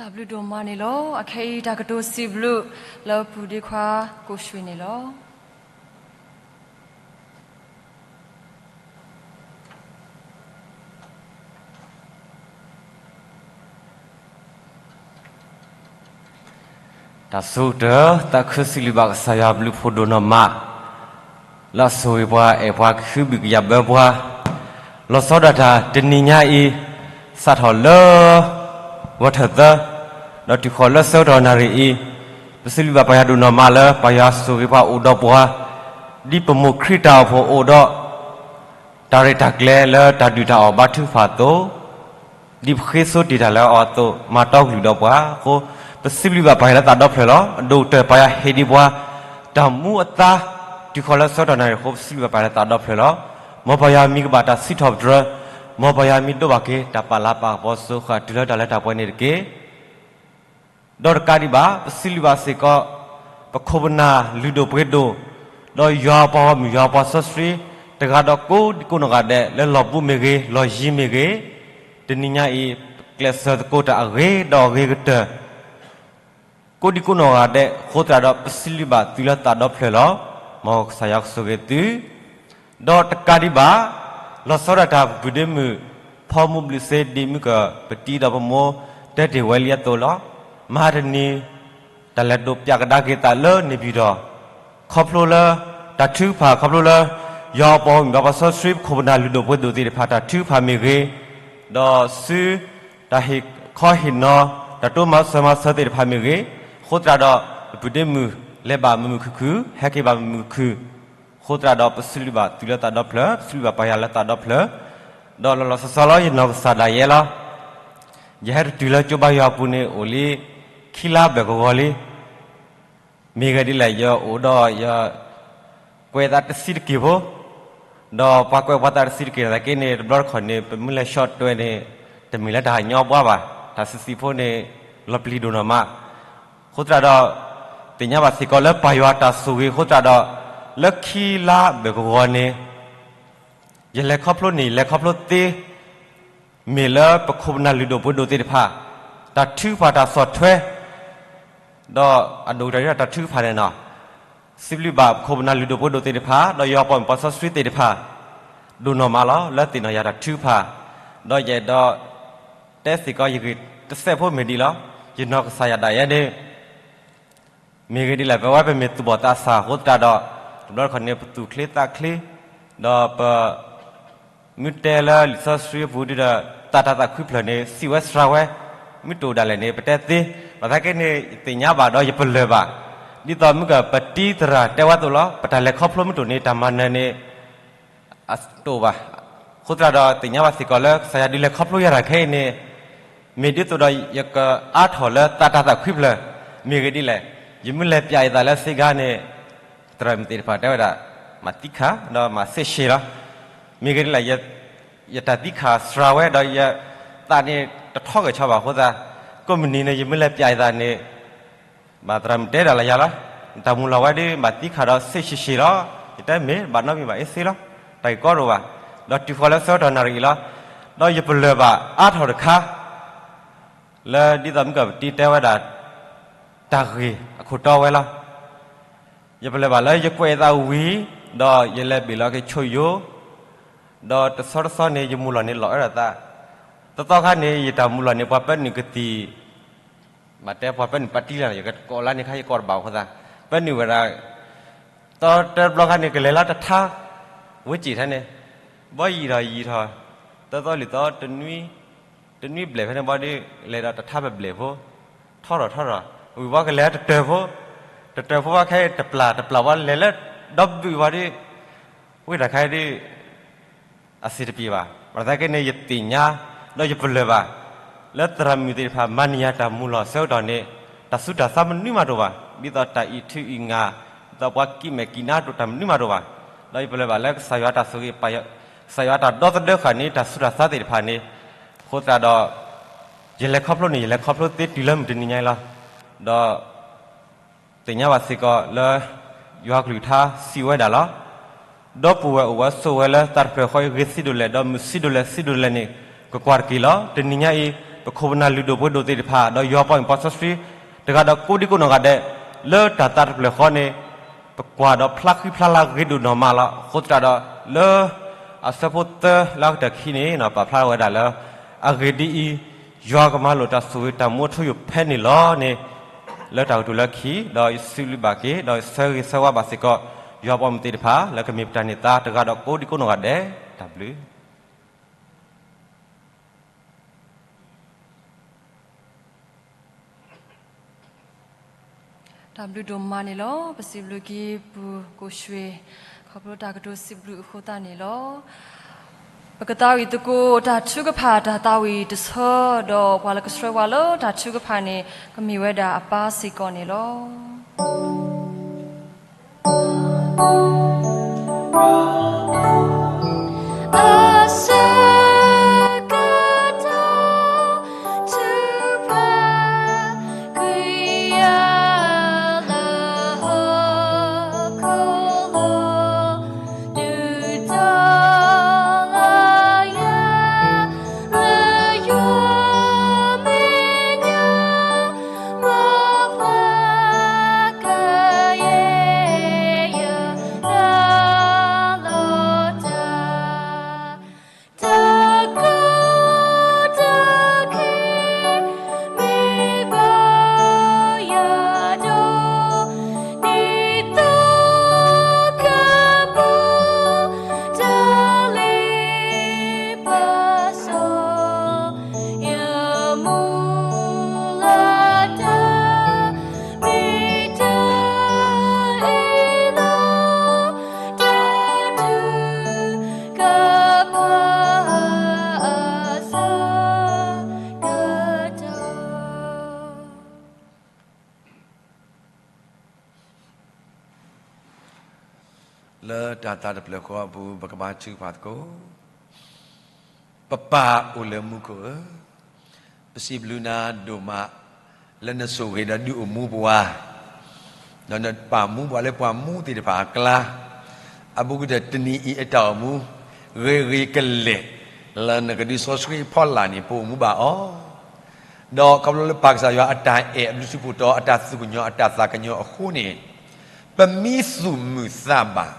တၢ်ဘျုးဒိၣ်မးန့ၣ်လီၤ. အခဲအံၤတၢ်ကတိၤစံးဘျုးလၢပူၤဒ့ခွါကိးၡွ့န့ၣ်လီၤ. တၢ်ဆိကတၢၢ် သးခုစံးဘျုးဘၣ်ကစၢ်ယွၤဘျုးဖှိၣ်ဒိၣ်နီၢ်မး လၢအဆိၣ်ဂ့ၤပှၤ အဲၣ်ပှၤ ကဟုဘံၣ်ကယာ်ဘၢပှၤ လီၤဆီဒၣ်တၢ်တနံၤညါအံၤ စးထီၣ်လၢ ဝဲထၢၣ်သၢ ဒီးတုၤဃီၤလၢဆၢကတီၢ်နၣ်ရံၣ်အံၤ ပစံးဘျုးဘၣ်ပၢ်ယွၤဒိၣ်နီၢ်မးလၢ ပၢ်ယွၤဆိၣ်ဂ့ၤပှၤအိၣ်ဒီးပှၤ ဒ်ပမိၢ်ခရံာ်တၢ်အိၣ်ဖှိၣ်အိၣ်ဒီး တၢ်ရဲၣ်တၢ်ကျဲၤလၢတၢ်ဒုၣ်တၢ်အီၣ်ဘါထုကဖၣ်အသိး ဒ်ပဃ့ဆိတ့ၢ်တၢ်လၢအီၤအသိး မၤတီကလုၢ်ဒီးပှၤအဃိ ပစံးဘျုးဘၣ်ပၢ်ယွၤလၢသးဒီဖျၢၣ်လီၤ. အဒိၣ်ကတၢၢ်ပၢ်ယွၤဟ့ၣ်ဒံးပှၤ တၢ်မူအသါ တုၤဃီၤလၢဆၢကတီၢ်နၣ်ရံၣ်အဃိ ပစံးဘျုးဘၣ်ပၢ်ယွၤလၢသးဒီဖျၢၣ်လီၤ. မ်ပၢ်ယွၤမ့ၢ်ကဘၣ်တၢ်စံးထီၣ်ပတြၢၤ မ်ပၢ်ယွၤမ့ၢ်ဒိးဘၣ်က့ၤ တၢ်ပာ်လၤပာ်ကပီၤစိၤဃာ်တုၤလၢတၢ်လၢတၢ်ပှဲၤန့ၣ်တက့ၢ်. ဒီးတကးဒံးဘၣ် ပစံးဘျုးဘၣ်စ့ၢ်ကီး ပခိၣ်ပနၢ်လုၢ်ဒိၣ်ပှ့ၤဒိၣ် ဒီးယွၤပှၤဂီၢ်မုၢ်ယွၤပှၤစီဆှံ တဂၤဒီးကိးဒံကိးနီၢ်ဂၤဒဲး လၢလီၢ်ဘူးမ့ၢ်ဂ့ၤ လီၢ်ယံၤမ့ၢ်ဂ့ၤ, တနံၤညါအံၤ ပကျဲးစၢးသကိးတၢ်အဂ့ၤဒီးအဂ့ၤကတၢၢ် ကိးဒံကိးနီၢ်ဂၤဒဲး အဃိသတးဒီး ပစံးဘျုးဘၣ်သုလၢသးဒီဖျၢၣ်လီၤ. မ်ကစၢ်ယွၤကဆိၣ်ဂ့ၤသု ဒီးတကးဒံးဘၣ် လီၤဆီဒၣ်တၢ်ပပုၢ်ဒ့မုၣ် ဖီမူဘျုးစ့ ဒ်မုၢ်ကပတံဒီးပမိၢ် တဲတ့ၢ်ဝဲလံအသိးလီၤ. မဟါတနံၤ တၢ်လဲၤဒိးပၠးကဒါက့ၤသးလၢန့ၣ်ပၠံၣ်ဒီး ခီဖျိလၢ တၢ်ထုကဖၣ် ခီဖျိလၢ ယွၤပှၤဂီၢ်မုၢ်ယွၤပှၤစီဆှံ ပခိၣ်ပနၢ်လုၢ်ဒိၣ်ပှ့ၤဒိၣ်သ့ၣ်တဖၣ် တၢ်ထုကဖၣ်မ့ၢ်ဂ့ၤ, ဒီးဆူ တၢ်ဟ့ၣ်ခီဟ့ၣ်နီၤ တၢ်တိမၤစၢၤမၤစၢၤသ့ၣ်တဖၣ်မ့ၢ်ဂ့ၤ, အဃိသတးဒီး ပပုၢ်ဒ့မုၣ် လဲၤဘၣ်မုာ်မုာ်ခုၣ်ခုၣ် ဟဲက့ၤဘၣ်မုာ်မုာ်ခုၣ်ခုၣ်, အဃိသတးဒီး ပစံးဘျုးဘၣ်သုလၢသးဒီဖျၢၣ် ပစံးဘျုးဘၣ်ပၢ်ယွၤလၢသးဒီဖျၢၣ်, ဒီးလီၤလီၤဆီဆီလီၤ ယနီၢ်ကစၢ်ဒၣ်ယဲလီၤ. ယဟဲတတုၤလၢကၠိဘါယွၤအပူၤန့ၣ် အိၣ်လံ ခံလါဘၢၣ်ကဝီၤလံ မ့ၢ်ဂ့ၤဒ်လဲၣ် ယအိၣ်ဒီးယ ကွဲးသးတဆံးတက့ၢ်ဖိ, ဒီးပှၤကွဲးပှၤသးတဆံးတက့ၢ်နာ်သက့န့ၣ် တဘျီတခီၣ်န့ၣ် ပမ့ၢ်လဲၤဆီၣ်ထွဲန့ၣ် တမ့ၢ်လၢတၢ်ဟးညီဘှါဘၣ်, တၢ်စံးစံးဖိန့ၣ် လီၤပျံၤဒိၣ်နီၢ်မး, အဃိသတးဒီး သ့ၣ်ညါဘၣ်စ့ၢ်ကီးလၢပၢ်ယွၤတၢ်ဆိၣ်ဂ့ၤအဃိသတးဒီး လၢခံလါဘၢၣ်ကဝီၤန့ၣ် ယလဲၤခီဖျိန့ၣ် ယလဲၤခီဖျိသ့ မ့ၢ်လၢပခိၣ်ပနၢ်လုၢ်ဒိၣ်ပှ့ၤဒိၣ်သ့ၣ်တဖၣ် တၢ်ထုကဖၣ်တၢ်ဆီၣ်ထွဲ ဒီးအဒိၣ်ကတၢၢ်တၢ်ထုကဖၣ်န့ၣ်နီၤ, စံးဘျုးဘၣ်ပခိၣ်ပနၢ်လုၢ်ဒိၣ်ပှ့ၤဒိၣ်သ့ၣ်တဖၣ် ဒီးယွၤပှၤမုၣ်ပှၤစီဆှံသ့ၣ်တဖၣ် ဒိၣ်နီၢ်မးလီၤ လၢသ့ၣ်နီၣ်ယၤတၢ်ထုကဖၣ်, ဒီးယအဲၣ်ဒိး တဲစ့ၢ်ကီးယဂ့ၢ်တစဲးဖိမ့ၢ်ဒ်လီၤ, ယနီၢ်ကစၢ်ယၤဒၣ်ယဲန့ၣ် မ့ၢ်ဂ့ၤဒ်လဲၣ် ပဝဲပမ့ၢ်သူၣ်ဘီၣ်သးစၢ်အဃိသတးဒီး တဘျီတခီၣ်န့ၣ် ပသူၣ်ချ့သးချ့, ဒီးပ မ့ၢ်တဲလၢလံာ်စီဆှံအပူၤဒီး သးတၢ်သးခွံဖျၢၣ်န့ၣ် စံးဝဲစှၤဝဲ, မ့ၢ်တအိၣ်ဒၣ်လဲာ်န့ၣ် ပတဲသ့, ဘၣ်ဆၣ်က့န့ၣ် ယသ့ၣ်ညါဘၣ်ဒီးယပလၢၢ်ဘၣ်, ဒ်သိးမုၢ်ကပတံသရၣ်တဲဝဲအသိးလီၤ, ပတၢ်လဲၤခီဖျိမ့ၢ်တအိၣ်န့ၣ် တၢ်မၤနၢၤန့ၣ် အတအိၣ်ဘၣ်. အဃိသတးဒီး သ့ၣ်ညါဘၣ်စ့ၢ်ကီးလၢ ကစၢ်ယွၤဒုးလဲၤခီဖျိယၤတၢ်ခဲအံၤန့ၣ် မ့ၢ်ဒ်သိးဒီးယကအါထီၣ်လၢသးတၢ်သးခွံဖျၢၣ်, မ့ၢ်ဂ့ၤဒ်လဲၣ်, ယမ့ၢ်လဲၤပၠးယသးလၢစ့ဂါန့ၣ် သရၣ်မုၣ်သ့ၣ်တဖၣ်တဲဝဲဒၣ် မၤသံခါ ဒီးမၤစ့ၢ်ရှ့လီၤ. မ့ၢ်ဂ့ၤဒ်လဲၣ်, ယတၢ်သံခါစှၤဝဲဒီးယသးန့ၣ်တထီက့ၤဆီဘၣ်အဃိသတး, ကိးမုၢ်နံၤန့ၣ် ယမ့ၢ်လဲၤပၠးယသးန့ၣ် ဘၣ်သရၣ်မုၣ်တဲဒၣ်လၢယၤလီၤ, တၢ်မူလီၤဝဲဒီး ဘၣ်သံခါဒီးစ့ၢ်ရှ့ၣ်ရှ့ၣ်လီၤ. ယတဲမ့ၢ်ဘၣ်နီတမံၤဘၣ်အ့ၣ်စ့လီၤ, တၢ်ဂ့ၢ်ကီတအိၣ်ဘၣ်. ဒီးတုၤဃီၤလၢဆၢကတီၢ်နၣ်ရံၣ်အံၤလီၤ, ဒီးယပလၢၢ်ဘၣ်အါထီၣ်တခါ လၢဒ်သိးမုၢ်ကပတံတဲဝဲဒၣ် တၢ်ဂ့ၢ်အခိၣ်တီဝဲလီၤ. ယပလၢၢ်ဘၣ်လၢယကွဲးသးဝံၤ ဒီးယလဲၤဘ့ၣ်လီၤက့ၤဆိယိၤ, ဒီးတဆီတဆီန့ၣ် ယမူလီၤန့ၣ်လီၤအဲၣ်ဒိးသး, တသီခါန့ၣ် ယတၢ်မူလီၤန့ၣ် ပှၤပၢနုာ်ကသံၣ် ဘၣ်တဲပှၤပၢနုာ်ပၣ်တံၣ်လၢ်န့ၣ် ယကကိးလါန့ၣ်ခါ ယကိးတဘၣ်အဃိသတး, ပၢနုာ်ဝဲဒၣ် သီတဘျီခါန့ၣ် ကလဲၤလၢတထါ ဝဲစံးထါန့ၣ်, ဘီယံာ်ထီၣ်ယံာ်ထီၣ်, သၢသီလွံၢ်သီ တနွံဘျဲၣ်ဖဲန့ၣ်ဘီဒီး လဲၤဒီးတထါဘျဲၣ်ဘျဲၣ်ဖိ, ထီထီၣ်ထီထီၣ်, ဝံၤဘီကလဲၤတတၢၢ်ဖိ, တတၢၢ်ဖိဘီခဲအံၤ တပျၢ်တပျၢ်ဘီလဲၤလၢဒီဘုၣ်ဘီဒီး ဝဲတၢ်ခါအံၤဒီး အဆင်တပြေဘၣ်. ဘၣ်ဆၣ်က့န့ၣ် ယသ့ၣ်ညါ ဒီးယပလၢၢ်ဘၣ် လၢသရၣ်မုၣ်သ့ၣ်တဖၣ် မၤန့ၢ်ယၤတၢ်မူလီၤဆၢကတီၢ်န့ၣ် တၢ်ဆူးတၢ်ဆါမနုၤမးတအိၣ်ဘၣ်. ဒ်သိးတၢ်အံးထုးအံးငါ, ဒ်သိးပှၤကံးမဲာ်ကံးနါတၢ်မနုၤမးတအိၣ်ဘၣ်. ဒီးယပလၢၢ်ဘၣ်လၢကစၢ်ယွၤတၢ်ဆိၣ်ဂ့ၤ, ကစၢ်ယွၤတၢ်ဒီသဒၢဃာ်န့ၣ် တၢ်ဆူးတၢ်ဆါသ့ၣ်တဖၣ်န့ၣ်, အဃိသတးဒီး ယလဲၤခီဖျိန့ၣ် ယလဲၤခီဖျိသ့တုၤလၢမုၢ်တနံၤညါအံၤလီၤ. ဒီး သ့ၣ်ညါဘၣ်စ့ၢ်ကီးလၢ ယွၤကလုၢ်ကထါစံးဝဲဒၣ်လီၤ. ဒီပုၢ်ဝဲၢ်အိၣ်ဝဲဆိးဝဲလၢသးတဖျၢၣ်ဃီအံၤ ဂ့ၤဆံးဒိၣ်လဲၣ် ဒီးမုာ်ဆံးဒိၣ်လဲၣ်ဆံးဒိၣ်လဲၣ်န့ၣ် ကကွၢ်တက့ၢ်လီၤ. တနံၤညါအံၤ ပခိၣ်ပနၢ်လုၢ်ဒိၣ်ပှ့ၤဒိၣ်သ့ၣ်တဖၣ် ဒီးယွၤပှၤမ့ၢ်ပှၤစီဆှံ တဂၤဒီးကိးဒံကိးနီၢ်ဂၤဒဲး လၢတၢ်သးတဖျၢၣ်ဃီန့ၣ် ပကွၢ်ဒီးဖျါဃံဖျါလၤဂ့ၤဒိၣ်နီၢ်မးလီၤ. အဃိသတးဒီး လၢအဆၢဖိသၢလၢအကတၢၢ်ခံန့ၣ် ပာ်ဖျါဝဲဒၣ်လၢ အဂ့ၢ်ဒ်အံၤ, ယွၤကမၤလိာ်တၢ်ဆိၣ်ဂ့ၤတၢ်မူအထူအယိာ်ဖဲန့ၣ်လီၤန့ၣ် လၢတၢ်ကတိၤလၢခံ ဒီးယစံးဘျုးဘၣ်က့ၤ ဒီးယဆၢဂ့ၤဆၢဝါဘၣ်စ့ၢ်ကီး ယွၤပှၤမုၣ်သ့ၣ်တဖၣ် လၢကမ့ၢ်ပတၢ်န့ၢ်သါတဂၤဒီးကိးဒံကိးနီၢ်ဂၤဒဲး တၢ်ဘျုး တၢ်ဘျုးဒိၣ်မးန့ၣ်လီၤ. ပစံးဘျုးက့ၤပုၢ်ကိၣ်ရွှ့ၣ် ခီဖျိတၢ်ကတိၤစံးဘျုးအဃိသတးန့ၣ်လီၤ. ပကသးဝံၣ်သကိးတၢ်ထုကဖၣ် တၢ်သးဝံၣ်တဆၢ ဒီးပှၤလၢကဆှၢပှၤလၢတၢ်ထုကဖၣ်န့ၣ် ကမ့ၢ်ဝဲဒၣ်အပၢ်စ့ၢ်ကီးန့ၣ်လီၤ. အဆၢကတီၢ် ထုကဖၣ်ကွံာ်ယၤလၢဟီၣ်ခိၣ်လိၤ ဒုၣ်ဒါလၢယၤ လၢယွၤမဲာ်ညါ မ့ၢ်ပှၤကယဲၢ်ယတၢ်လီၤတၢ် တၢ်ကီတၢ်ခဲ မ့ၢ်ဘၣ်ယၤဒီး ဒ်သိးကပူၤ တၢ်လၢပစီ ယမူလၢတၢ် မ့ၢ်တၢ်အ့ၣ်လိာ် တၢ်ထုကဖၣ် အဆၢကတီၢ် လၢတၢ်သးတဖျၢၣ်ဃီအပူၤ ပကဘါထုကဖၣ်သကိး ပပၢ်အိၣ်လၢမူခိၣ်ဧၢ, ပစံးဘျုးနၤဒိၣ်မး လၢနဆိၣ်ဂ့ၤဒီးဒုးအိၣ်မူပှၤ, ဒီးနပာ်မူပှၤလၢပှၤမူသ့ၣ်တဖၣ်အကျါ, အဘူးကတၢၢ်တနံၤအံၤအတၢ်အိၣ်မူ ဂ့ၤဂ့ၤကလဲာ် လၢနကဒုးစီဆှံအဖီလာ်န့ၣ် ပအိၣ်မူဘၣ်အီၤ ဒီးခီဖျိလၢပၢ်ကစၢ်ယွၤအတၢ်အဲၣ်အဘျုးထူးဖှိၣ်တီၤ အတၢ်သူၣ်ကညီၤအတၢ်သးကညီၤအဃိန့ၣ်, ပမံသူၣ်မုာ်သးဘၣ်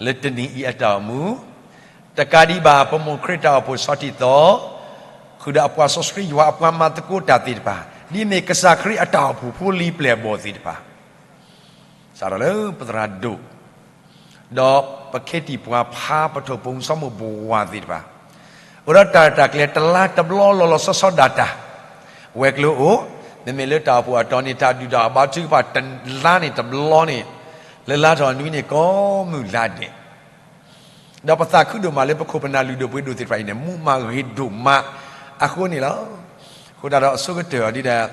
လၢတနံၤအံၤအတၢ်အိၣ်မူ, တကးဒံးဘၣ် ပမိၢ်ခရံာ်တၢ်အိၣ်ဖှိၣ်ဆီထံသီ, ဃုာ်ဒီးအပှၤစီဆှံယွၤအပှၤမၤသကိးတၢ်သ့ၣ်တဖၣ်, ဒ်မ့ၢ်ကစၢ်ခရံာ်အတၢ်အိၣ်ဖှိၣ်ဖိလံၤပျဲၢ်ဘီၣ်သ့ၣ်တဖၣ် စးထီၣ်လၢပသရၣ်ဒိၣ်, ဒီးပခ့တံၢ်ပှၤဖး ပထိၣ်ပိာ်မုၣ်စီၤမိၢ်ပှၢ်သ့ၣ်တဖၣ်, အိၣ်ဒီးတၢ်ရဲၣ်တၢ်ကျဲၤတလါတဘျီလီၤလီၤဆီဆီဒၣ်တၢ်, ဝဲၤကျိၤအိၣ်, မ့မ့ၢ်လၢတၢ်အိၣ်ဖှိၣ်အတီၤန့ၣ် တၢ်ဒုၣ်တၢ်အီၣ်ဘါထုကဖၣ်တလါန့ၣ်တဘျီန့ၣ်, လၢလါထီၣ်နွံန့ၣ် ကိးမုၢ်လါဒဲး ဒီးပသးခုဒိၣ်မးလၢပခိၣ်ပနၢ်လုၢ်ဒိၣ်ပှ့ၤဒိၣ်သ့ၣ်တဖၣ်အံၤန့ၣ် မူမၤဂ့ၤဒိၣ်မးအဃိန့ၣ်လီၤ. အဃိသတးဒီးအဆိကတၢၢ်အီၤဒ်ဒီး,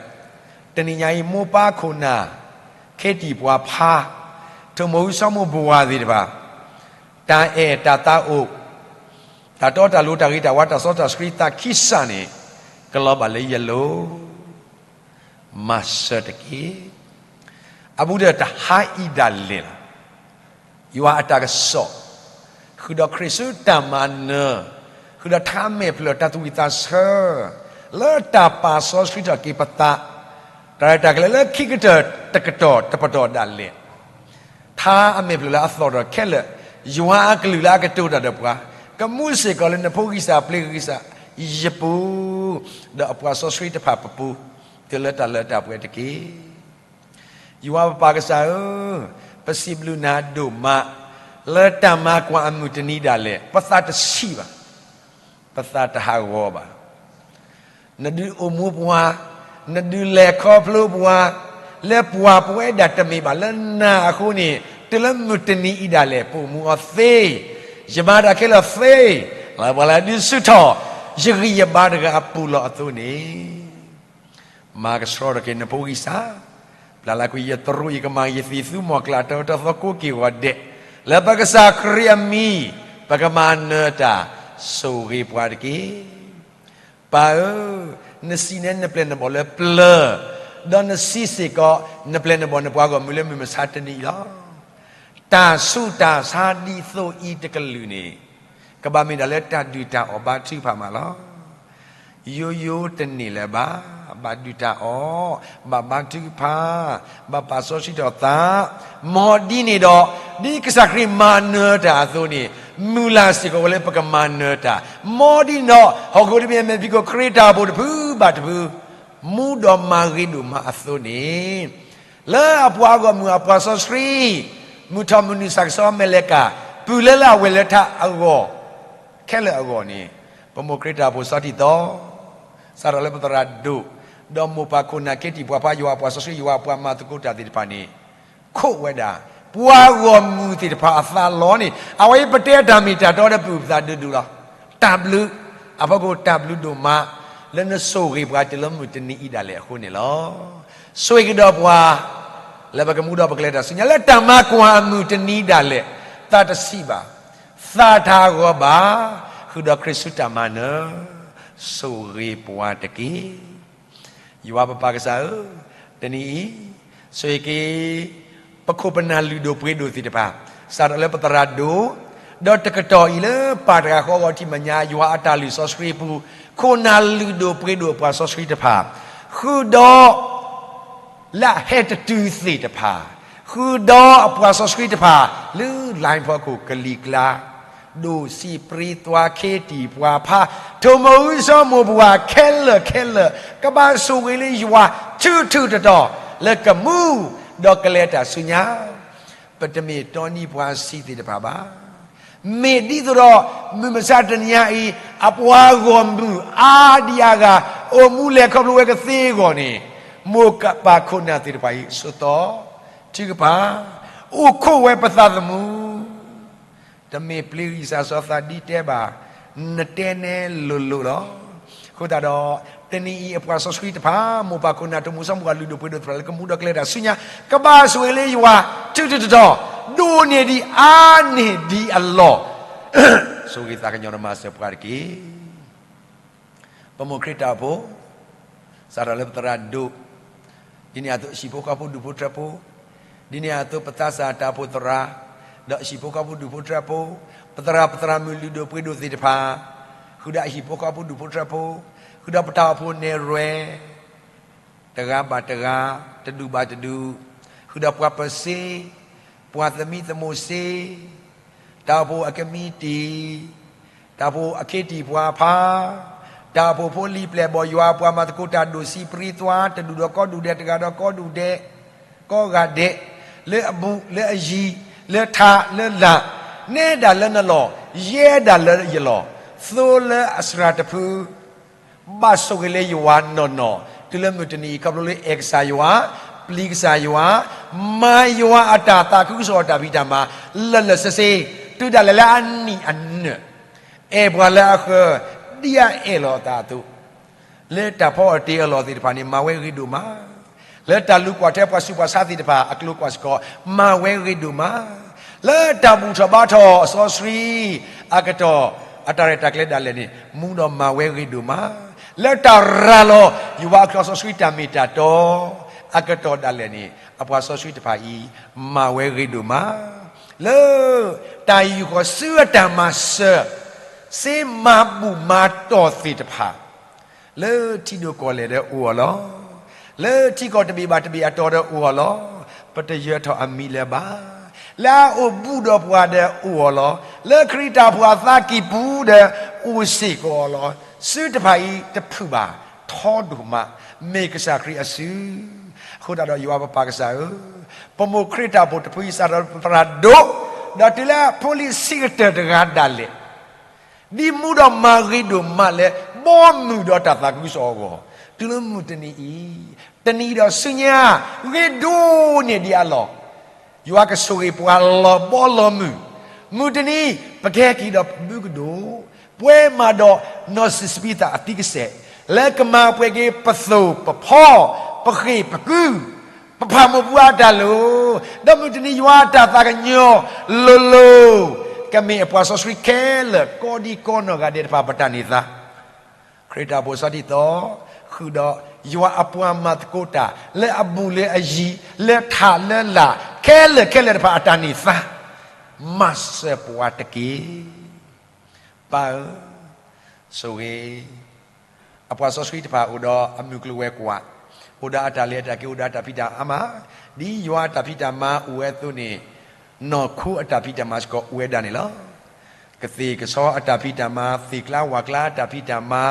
တနံၤညါအံၤ မိၢ်ပၢ်ခိၣ်နၢ်, ခ့တံၢ်ပှၤဖး, ထိၣ်မိာ်ဝံစီၤမိၢ်ပှၢ်သ့ၣ်တဖၣ်, တၢ်အဲၣ်တၢ်သးအိၣ်, တၢ်တီတၢ်လိၤတၢ်ဂ့ၤတၢ်ဝါတၢ်စီတၢ်ဆှံသးခံစၢ်န့ၣ်, ကလီၤဘၣ်လၢယလိၤ မၤစၢၤတက့ၢ်. အဘူးဒီးတဟါအံၤဒၣ်လဲာ်လီၤ. ယွၤအတၢ်ကစီၣ်, ဃုာ်ဒီးခရံာ်ဆူတၢ်မၤနၢၤ, ဃုာ်ဒီးထါမဲာ်ဖျၢၣ်တၢ်သူၣ်ဝံၣ်သးဆၢ, လၢတၢ်ပာ်စီဆှံထီၣ်က့ၤပသး, တၢ်ရဲၣ်တၢ်ကျဲၤလၢခံကတၢၢ်တကတီၢ်တပတီၢ်ဒၣ်လဲာ် ထါအမဲာ်ဖျၢၣ်လၢအသီၣ်ထီၣ်ခဲလၢာ်, ယွၤအကလုၢ်လၢအကတိၤတၢ်ဒီးပှၤ, ကမူစ့ၢ်ကီးလၢနဖိဂံၢ်စၢ်ပျ့ၤဂံၢ်စၢ်ယပူၤ, ဒီးအပှၤစီဆှံတဖၣ်ပပူၤ, တုၤလၢတၢ်လၢတၢ်ပှဲၤတက့ၢ်. ယွၤပပၢ်ကစၢ်ဧၢ, ပစံးဘျုးနၤဒိၣ်မး, လၢတၢ်မၤကွၢ်အမုၢ်တနံၤဒၣ်လဲာ် ပသးတဆံးဘၣ်, ပသးတဟးဂီၤဘၣ် နဒုးအိၣ်မူပှၤ, နဒုးလဲၤခီဖျိပှၤ, လၢပှၤပဝဲဒၣ်တမ့ၢ်ဘၣ်လၢနၤအဃိန့ၣ်, တုၤလၢမုၢ်တနံၤအံၤဒၣ်လဲာ် ပအိၣ်မူအီၤသ့, ယမၤတၢ်ခဲလၢာ်သ့, လၢပှၤလၢဒုးဆူၣ်ထီၣ်, ယဂံၢ်ယဘါတဂၤအပူၤလီၤအသိးန့ၣ် မၤကဆှီထီၣ်က့ၤနဖိဂံၢ်စၢ်, ပျၢ်လၢကွံာ်ယတရူးယကမၢ်ယသံၣ်သူမီၢ်ကျၢ်တၢ်အၢတၢ်သီကိးက့ၤဂီၤဒဲး, လၢပကစၢ်ခရံာ်အမံၤ, ပကမၤနၢၤတၢ်, ဆိၣ်ဂ့ၤပှၤတက့ၢ်. ပၢ်ဧၢ, နစံးန့ၢ်နပျဲၢ်နဘီၣ်လၢပျၢၤ, ဒီးနစံးစ့ၢ်ကီး, နပျဲၢ်နဘီၣ်နပှၤဂီၢ်မုၢ်လၢမုၢ်မဆါတနံၤအံၤလီၤ. တၢ်ဆူးတၢ်ဆါဒ်သိးအံၤတကလုာ်န့ၣ်, ကဘၣ်မ့ၢ်ဒၣ်လၢတၢ်ဒုၣ်တၢ်အီၣ်ဘါထုကဖၣ်မးလီၤ. ယိယိတန့ၢ်လၢၤဘၣ်. ဘၣ်ဒုၣ်တၢ်အီၣ်, ဘၣ်ဘါထုကဖၣ်, ဘၣ်ပာ်စီဆှံထီၣ်သး, မ်ဒ်န့ၣ်ဒီး ဒ်ကစၢ်ခရံာ်မၤနၢၤတၢ်အသိးန့ၣ် မုၢ်လၢ်စ့ၢ်ကီးဝဲလၢပကမၤနၢၤတၢ်, မ်ဒ်န့ၣ်ဒီး ဟီၣ်ခိၣ်တဘ့ၣ်အမဲာ်ဖံးခိၣ်ခရံာ်တၢ်အိၣ်ဖှိၣ်တဖုဘၣ်တဖု မူဒီးမၤဂ့ၤဒိၣ်မးအသိးန့ၣ် လၢအပှၤဂီၢ်မုၢ်အပှၤစီဆှံ မုၢ်ထီၣ်မုၢ်နုာ်စးကစီမဲလဲကၤ ပုၢ်လၢလၢအဝဲၤလၢထးအဂီၢ် ခဲလၢာ်အဂီၢ်န့ၣ် ပမိၢ်ခရံာ်တၢ်အိၣ်ဖှိၣ်စီထံၣ်သီ စးထီၣ်လၢပသရၣ်ဒိၣ် ဒီးမိၢ်ပၢ်ခိၣ်နၢ်ခ့တံၢ်ပှၤဖး ယွၤအပှၤစီဆှံ ယွၤအပှၤမၤသကိးတၢ်သ့ၣ်တဖၣ်န့ၣ် ခိးဝဲဒၣ် ပှၤဂီၢ်မုၢ်သ့ၣ်တဖၣ်အသးလီန့ၣ် အဝဲအံၤပတဲတၢ်မ့ၢ်တၢ်တီဒီးပုၢ်ပသးဒိၣ်ဒိၣ်လီၤ. တၢ်ဘျုး အဖီခိၣ်တၢ်ဘျုးဒိၣ်မး လၢနဆိၣ်ဂ့ၤပှၤတုၤလၢမုၢ်တနံၤအံၤဒၣ်လဲာ်အဃိန့ၣ်လီၤ. ဆိၣ်ဂ့ၤကဒီးပှၤ လၢပကမူဒီးပကလဲၤတၢ်ဆူညါ လၢတၢ်မၤကွၢ်အမုၢ်တနံၤဒၣ်လဲာ် သးတဆံးဘၣ်, သးတၢ်ဂီၤဘၣ်, ဃုာ်ဒီးခရံာ်ဆူတၢ်မၤနၢၤ, ဆိၣ်ဂ့ၤပှၤတက့ၢ်. ယွၤပပၢ်ကစၢ်ဧၢ, တနံၤအံၤ ဆိၣ်ဂ့ၤက့ၤ ပခိၣ်ပနၢ်လုၢ်ဒိၣ်ပှ့ၤဒိၣ်သ့ၣ်တဖၣ်, စးထီၣ်လၢပသရၣ်ဒိၣ်, ဒီးတကတီၢ်အံၤလၢပၢ်တဂၤဃီအဂီၢ်ထံၣ်မဲာ်ညါ ယွၤအတၢ်လုၢ်စီဆှံပူၤ, ခိၣ်နၢ်လုၢ်ဒိၣ်ပှ့ၤဒိၣ်အပှၤစီဆှံတဖၣ်, ဃုာ်ဒီး လၢအဟဲတတုၤသ့ၣ်တဖၣ်, ဃုာ်ဒီးအပှၤစီဆှံတဖၣ် လၢ line ဖီခိၣ်ကလံၤကျါ, ဒိၣ်စံးပြံသွါခ့တံၢ်ပှၤဖး, ထိၣ်မိၢ်အုစီမိၢ်ပှၢ်ခဲလၢာ်ခဲလၢာ် ကဘၣ်ဆိၣ်ဂ့ၤလၢယွၤ ထုထုတတီၤ လၢကမူ ဒီးကလဲၤတၢ်ဆူညါ ပတမ့ၢ်တီနံၤပှၤဆံးသ့ၣ်တဖၣ်ဘၣ်. မ့ၢ်ဒ်သိးဒီး မုၢ်မဆါတနံၤအံၤ အပှၤဂီၢ်မုၢ်အါဒံအါဂၤ အိၣ်မူလဲၤခီဖျိဝဲကသ့အဂီၢ်န့ၣ်, မိၢ်ပၢ်ခိၣ်နၢ်သ့ၣ်တဖၣ်အံၤ ဆိးသီ, ထုကဖၣ်, အိၣ်ခိးဝဲပသးသမူ တမ့ၢ်ပျံၤဂံၢ်စၢ်စီၤသးဒ်တဲဘၣ်, နတဲနဲလိၤလိၤလီၤ. အဃိသတးဒီး တနံၤအံၤအပှၤစီဆှံတဖၣ်, မိၢ်ပၢ်ခိၣ်နၢ် ထိၣ်မိၢ်အုစီမိၢ်ပှၢ်လုၢ်ဒိၣ်ပှ့ၤဒိၣ်သ့ၣ်တဖၣ်လၢကမူဒီးကလဲၤတၢ်ဆူညါ, ကဘၣ်ဆိၣ်ဂ့ၤလၢယွၤ ထုထုတတီၤ, ဒိၣ်န့ၢ်ဒံးအါန့ၢ်ဒံးအလီၢ်, ဆိၣ်ဂ့ၤသးကညီၤဒီးမၤစၢၤပှၤတက့ၢ်. ပမိၢ်ခရံာ်တၢ်အိၣ်ဖှိၣ်, စးထီၣ်လၢပသရၣ်ဒိၣ်, ဒ်န့ၣ်အသိးဟံၣ်ဖိဃီဖိဒူၣ်ဖိထၢဖိ, ဒ်န့ၣ်အသိးပသးစၢ်တၢ်အိၣ်ဖှိၣ်သရၣ်, ဒီးဟံၣ်ဖိဃီဖိဒူၣ်ဖိထၢဖိ, ပသရၣ်ပသရၣ်မုၣ်လုၢ်ဒိၣ်ပှ့ၤဒိၣ်သ့ၣ်တဖၣ်, ဃုာ်ဒီးဟံၣ်ဖိဃီဖိဒူၣ်ဖိထၢဖိ, ဃုာ်ဒီးပတၢ်အိၣ်ဖှိၣ်နဲၣ်ရွဲၣ် တဂၤဘၣ်တဂၤ, တဒူၣ်ဘၣ်တဒူၣ်, ဃုာ်ဒီးပှၤပၢၤစ့, ပှၤသမံသမိးစ့, တၢ်အိၣ်ဖှိၣ်အကမံးတံာ်, တၢ်အိၣ်ဖှိၣ်အခ့တံၢ်ပှၤဖး, တၢ်အိၣ်ဖှိၣ်ဖိလံၤပျဲၢ်ဘီၣ်ယွၤ ပှၤမၤသကိးတၢ်ဒိၣ်စံးပြံသွါ တဒူၣ်ဒီးကီၢ်ဒူၣ်ဒဲး တဂၤဒီးကီၢ်ဒူၣ်ဒဲး, ကီၢ်ဂၤဒဲး, လၢအဘူးလၢအယံၤ, လၢထးလၢလာ်, နဲဒၣ်လၢနလီၢ်, ယဲဒၣ်လၢယလီၢ်, သိလၢအစှၤတဖု ဘၣ်ဆိၣ်ဂ့ၤလၢယွၤနီၢ်နီၢ် တုၤလၢမုၢ်တနံၤအံၤ ခီဖျိလၢအဲၣ်ကစၢ်ယွၤ, ပျံၤကစၢ်ယွၤ, မၤယွၤအတၢ်သးခုကစီၣ်အတၢ်ဖံးတၢ်မၤ လၢာ်လၢာ်ဆ့ဆ့, တုၤဒၣ်လဲာ်လၢအနံၣ်အနၢၣ်, အဲၣ်ပှၤလၢအဃၢၤ ဒ်အအဲၣ်လီၤအသးအသိး လၢတၢ်ဖီအီၣ်တ့ၢ်အလီၢ်သ့ၣ်တဖၣ်န့ၣ် မၤဝဲဂ့ၤဒိၣ်မး, လၢတၢ်လူၤကွၢ်ထွဲပှၤဆူးပှၤဆါသ့ၣ်တဖၣ် အကျိၤကွၢ်စ့ၢ်ကီး မၤဝဲဂ့ၤဒိၣ်မး, လၢတၢ်ဘူၣ်ထီၣ်ဘါထီၣ်အစီဆှံ အကတီၢ် အတၢ်ရဲၣ်တၢ်ကျဲၤဒၣ်လဲာ်န့ၣ် မူဒီးမၤဝဲဂ့ၤဒိၣ်မး, လၢတၢ်ရၤလီၤ ယွၤအကလုၢ်စီဆှံတၢ်မ့ၢ်တၢ်တီ အကတီၢ်ဒၣ်လဲာ်န့ၣ် အပှၤစီဆှံတဖၣ်အံၤ မၤဝဲဂ့ၤဒိၣ်မး, လၢတၢ်ယူာ်ဃီၤဆူအတၢ်မၤစၢၤ စ့မၤဘူၣ်မၤတီၢ်သ့ၣ်တဖၣ် လၢထံဒိၣ်ကီၢ်လဲၢ်ဒီးအိၣ်အီၤလီၤ. လၢထံကီၢ်တဘ့ၣ်ဘၣ်တဘ့ၣ်အတီၤဒီးအိၣ်အီၤလီၤ. ပတယၢၤထီၣ်အမံၤလၢၤဘၣ်. လၢအအိၣ်ဘူးဒီးပှၤဒီးအိၣ်အီၤလီၤ. လၢခရံာ်တၢ်အိၣ်ဖှိၣ်အသးကံၢ်ပူၤဒီးအိၣ်စ့ၢ်ကီးအီၤလီၤ. စုတဖၣ်အံၤတဖုၣ်ဘၣ်, ထီဒိၣ်မး, မ့ၢ်ကစၢ်ခရံာ်အစု. အဃိသတးဒီးယွၤပပၢ်ကစၢ်ဧၢ, ပမိၢ်ခရံာ်တၢ်အိၣ်ဖှိၣ်တဖုအံၤ စးထီၣ်လၢပသရၣ်ဒိၣ်, ဒီးတုၤလၢဖိလံၤဆံးကတၢၢ်တဂၤဒၣ်လဲာ် ဒ်မူဒီးမၤဂ့ၤဒိၣ်မးလၢ ဘီမုၢ်ဒီးတၢ်သးခုကစီၣ်အဂီၢ်, တုၤလၢမုၢ်တနံၤအံၤ, တနံၤဒီးဆူညါ, ဂ့ၤဒိၣ်န့ၢ်ဒံးအလီၢ်, ယွၤကဆိၣ်ဂ့ၤပှၤလီၤဘီလီၤမုၢ်, မုၢ်တနံၤ ပကဟဲက့ၤဒီးပဘုကဒိၣ်, ပှဲၤမးဒီးနီၢ်စံးစပံးသးအသံကစဲး, လၢကမၤပှဲၤက့ၤပသိၣ်ပဖီ, ပဃ့ၢ်ပကုၢ် ပဖးမိၢ်ပှၢ်အတၢ်လိၤ, ဒီးမုၢ်တနံၤယွၤအတၢ်သးကညီၤလိၤလိၤ, ကမ့ၢ်အပှၤစီဆှံခဲလၢာ် ကီဒံကီနီၢ်ဂၤဒဲးတဖၣ်ပတၢ်န့ၢ်သါ, ခရံာ်တၢ်အိၣ်ဖှိၣ်ဆီထံသီ, ဃုာ်ဒီးယွၤအပှၤမၤသကိးတၢ် လၢအဘူးလၢအယံၤ, လၢထးလၢလာ်, ခဲလၢာ်ခဲလၢာ်တဖၣ်အတၢ်န့ၢ်သါ, မၤစၢၤပှၤတက့ၢ်. ပၢ်ဧၢ, ဆိၣ်ဂ့ၤ အပှၤစီဆှံတဖၣ်အိၣ်ဒီးအမုၢ်ကျိၤဝဲၤကွာ်, အိၣ်ဒီးအတၢ်လဲၤအတၢ်က့ၤ, အိၣ်ဒီးအတၢ်ဖံးတၢ်မၤ, ဒ်ယွၤအတၢ်ဖံးတၢ်မၤအိၣ်ဝဲအသိးန့ၣ်, နီၢ်ခိအတၢ်ဖံးတၢ်မၤစ့ၢ်ကီးအိၣ်ဝဲဒၣ်န့ၣ်လီၤ. ကသ့ၣ်ကဆီအတၢ်ဖံးတၢ်မၤ, သ့ၣ်ကျါဝၣ်ကျါအတၢ်ဖံးတၢ်မၤ,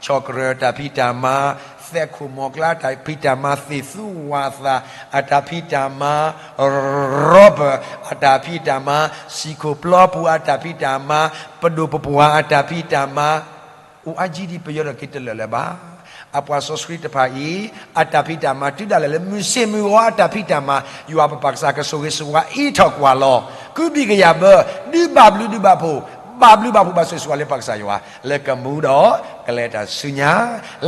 ဆီၣ်ကရၢၢ်အတၢ်ဖံးတၢ်မၤ, သဲးခိၣ်မီၢ်ကျါအတၢ်ဖံးတၢ်မၤ, သ့ၣ်သူဝၣ်သၣ်အတၢ်ဖံးတၢ်မၤ, ရီဘၢၣ်အတၢ်ဖံးတၢ်မၤ, စံၣ်ခိၣ်ပျီပူၤအတၢ်ဖံးတၢ်မၤ, ပဒိၣ်ပပှၢ်အတၢ်ဖံးတၢ်မၤ, အိၣ်အါကံဒံးပယီၤဒီးက့ၤတလၢာ်လၢၤဘၣ်. အပှၤစီဆှံတဖၣ်အံၤ, အတၢ်ဖံးတၢ်မၤတုၤဒၣ်လဲာ်လၢမုၢ်ဆ့ၣ်မုၢ်ဂီၤအတၢ်ဖံးတၢ်မၤ, ယွၤပပၢ်ကစၢ်ကဆိၣ်ဂ့ၤဆိၣ်ဝါအံးထီၣ်ကွၢ်လီၤ. ကုဘံၣ်ကယၤဘၢ, ဒုးဘၣ်ဘျုးဒုးဘၣ်ဖှိၣ်, ဘၣ်ဘျုးဘၣ်ဖှိၣ်ဘၣ်ဆိၣ်ဂ့ၤဆိၣ်ဝါလၢပၢ်ကစၢ်ယွၤ, လၢကမူဒီးကလဲၤတၢ်ဆူညါ,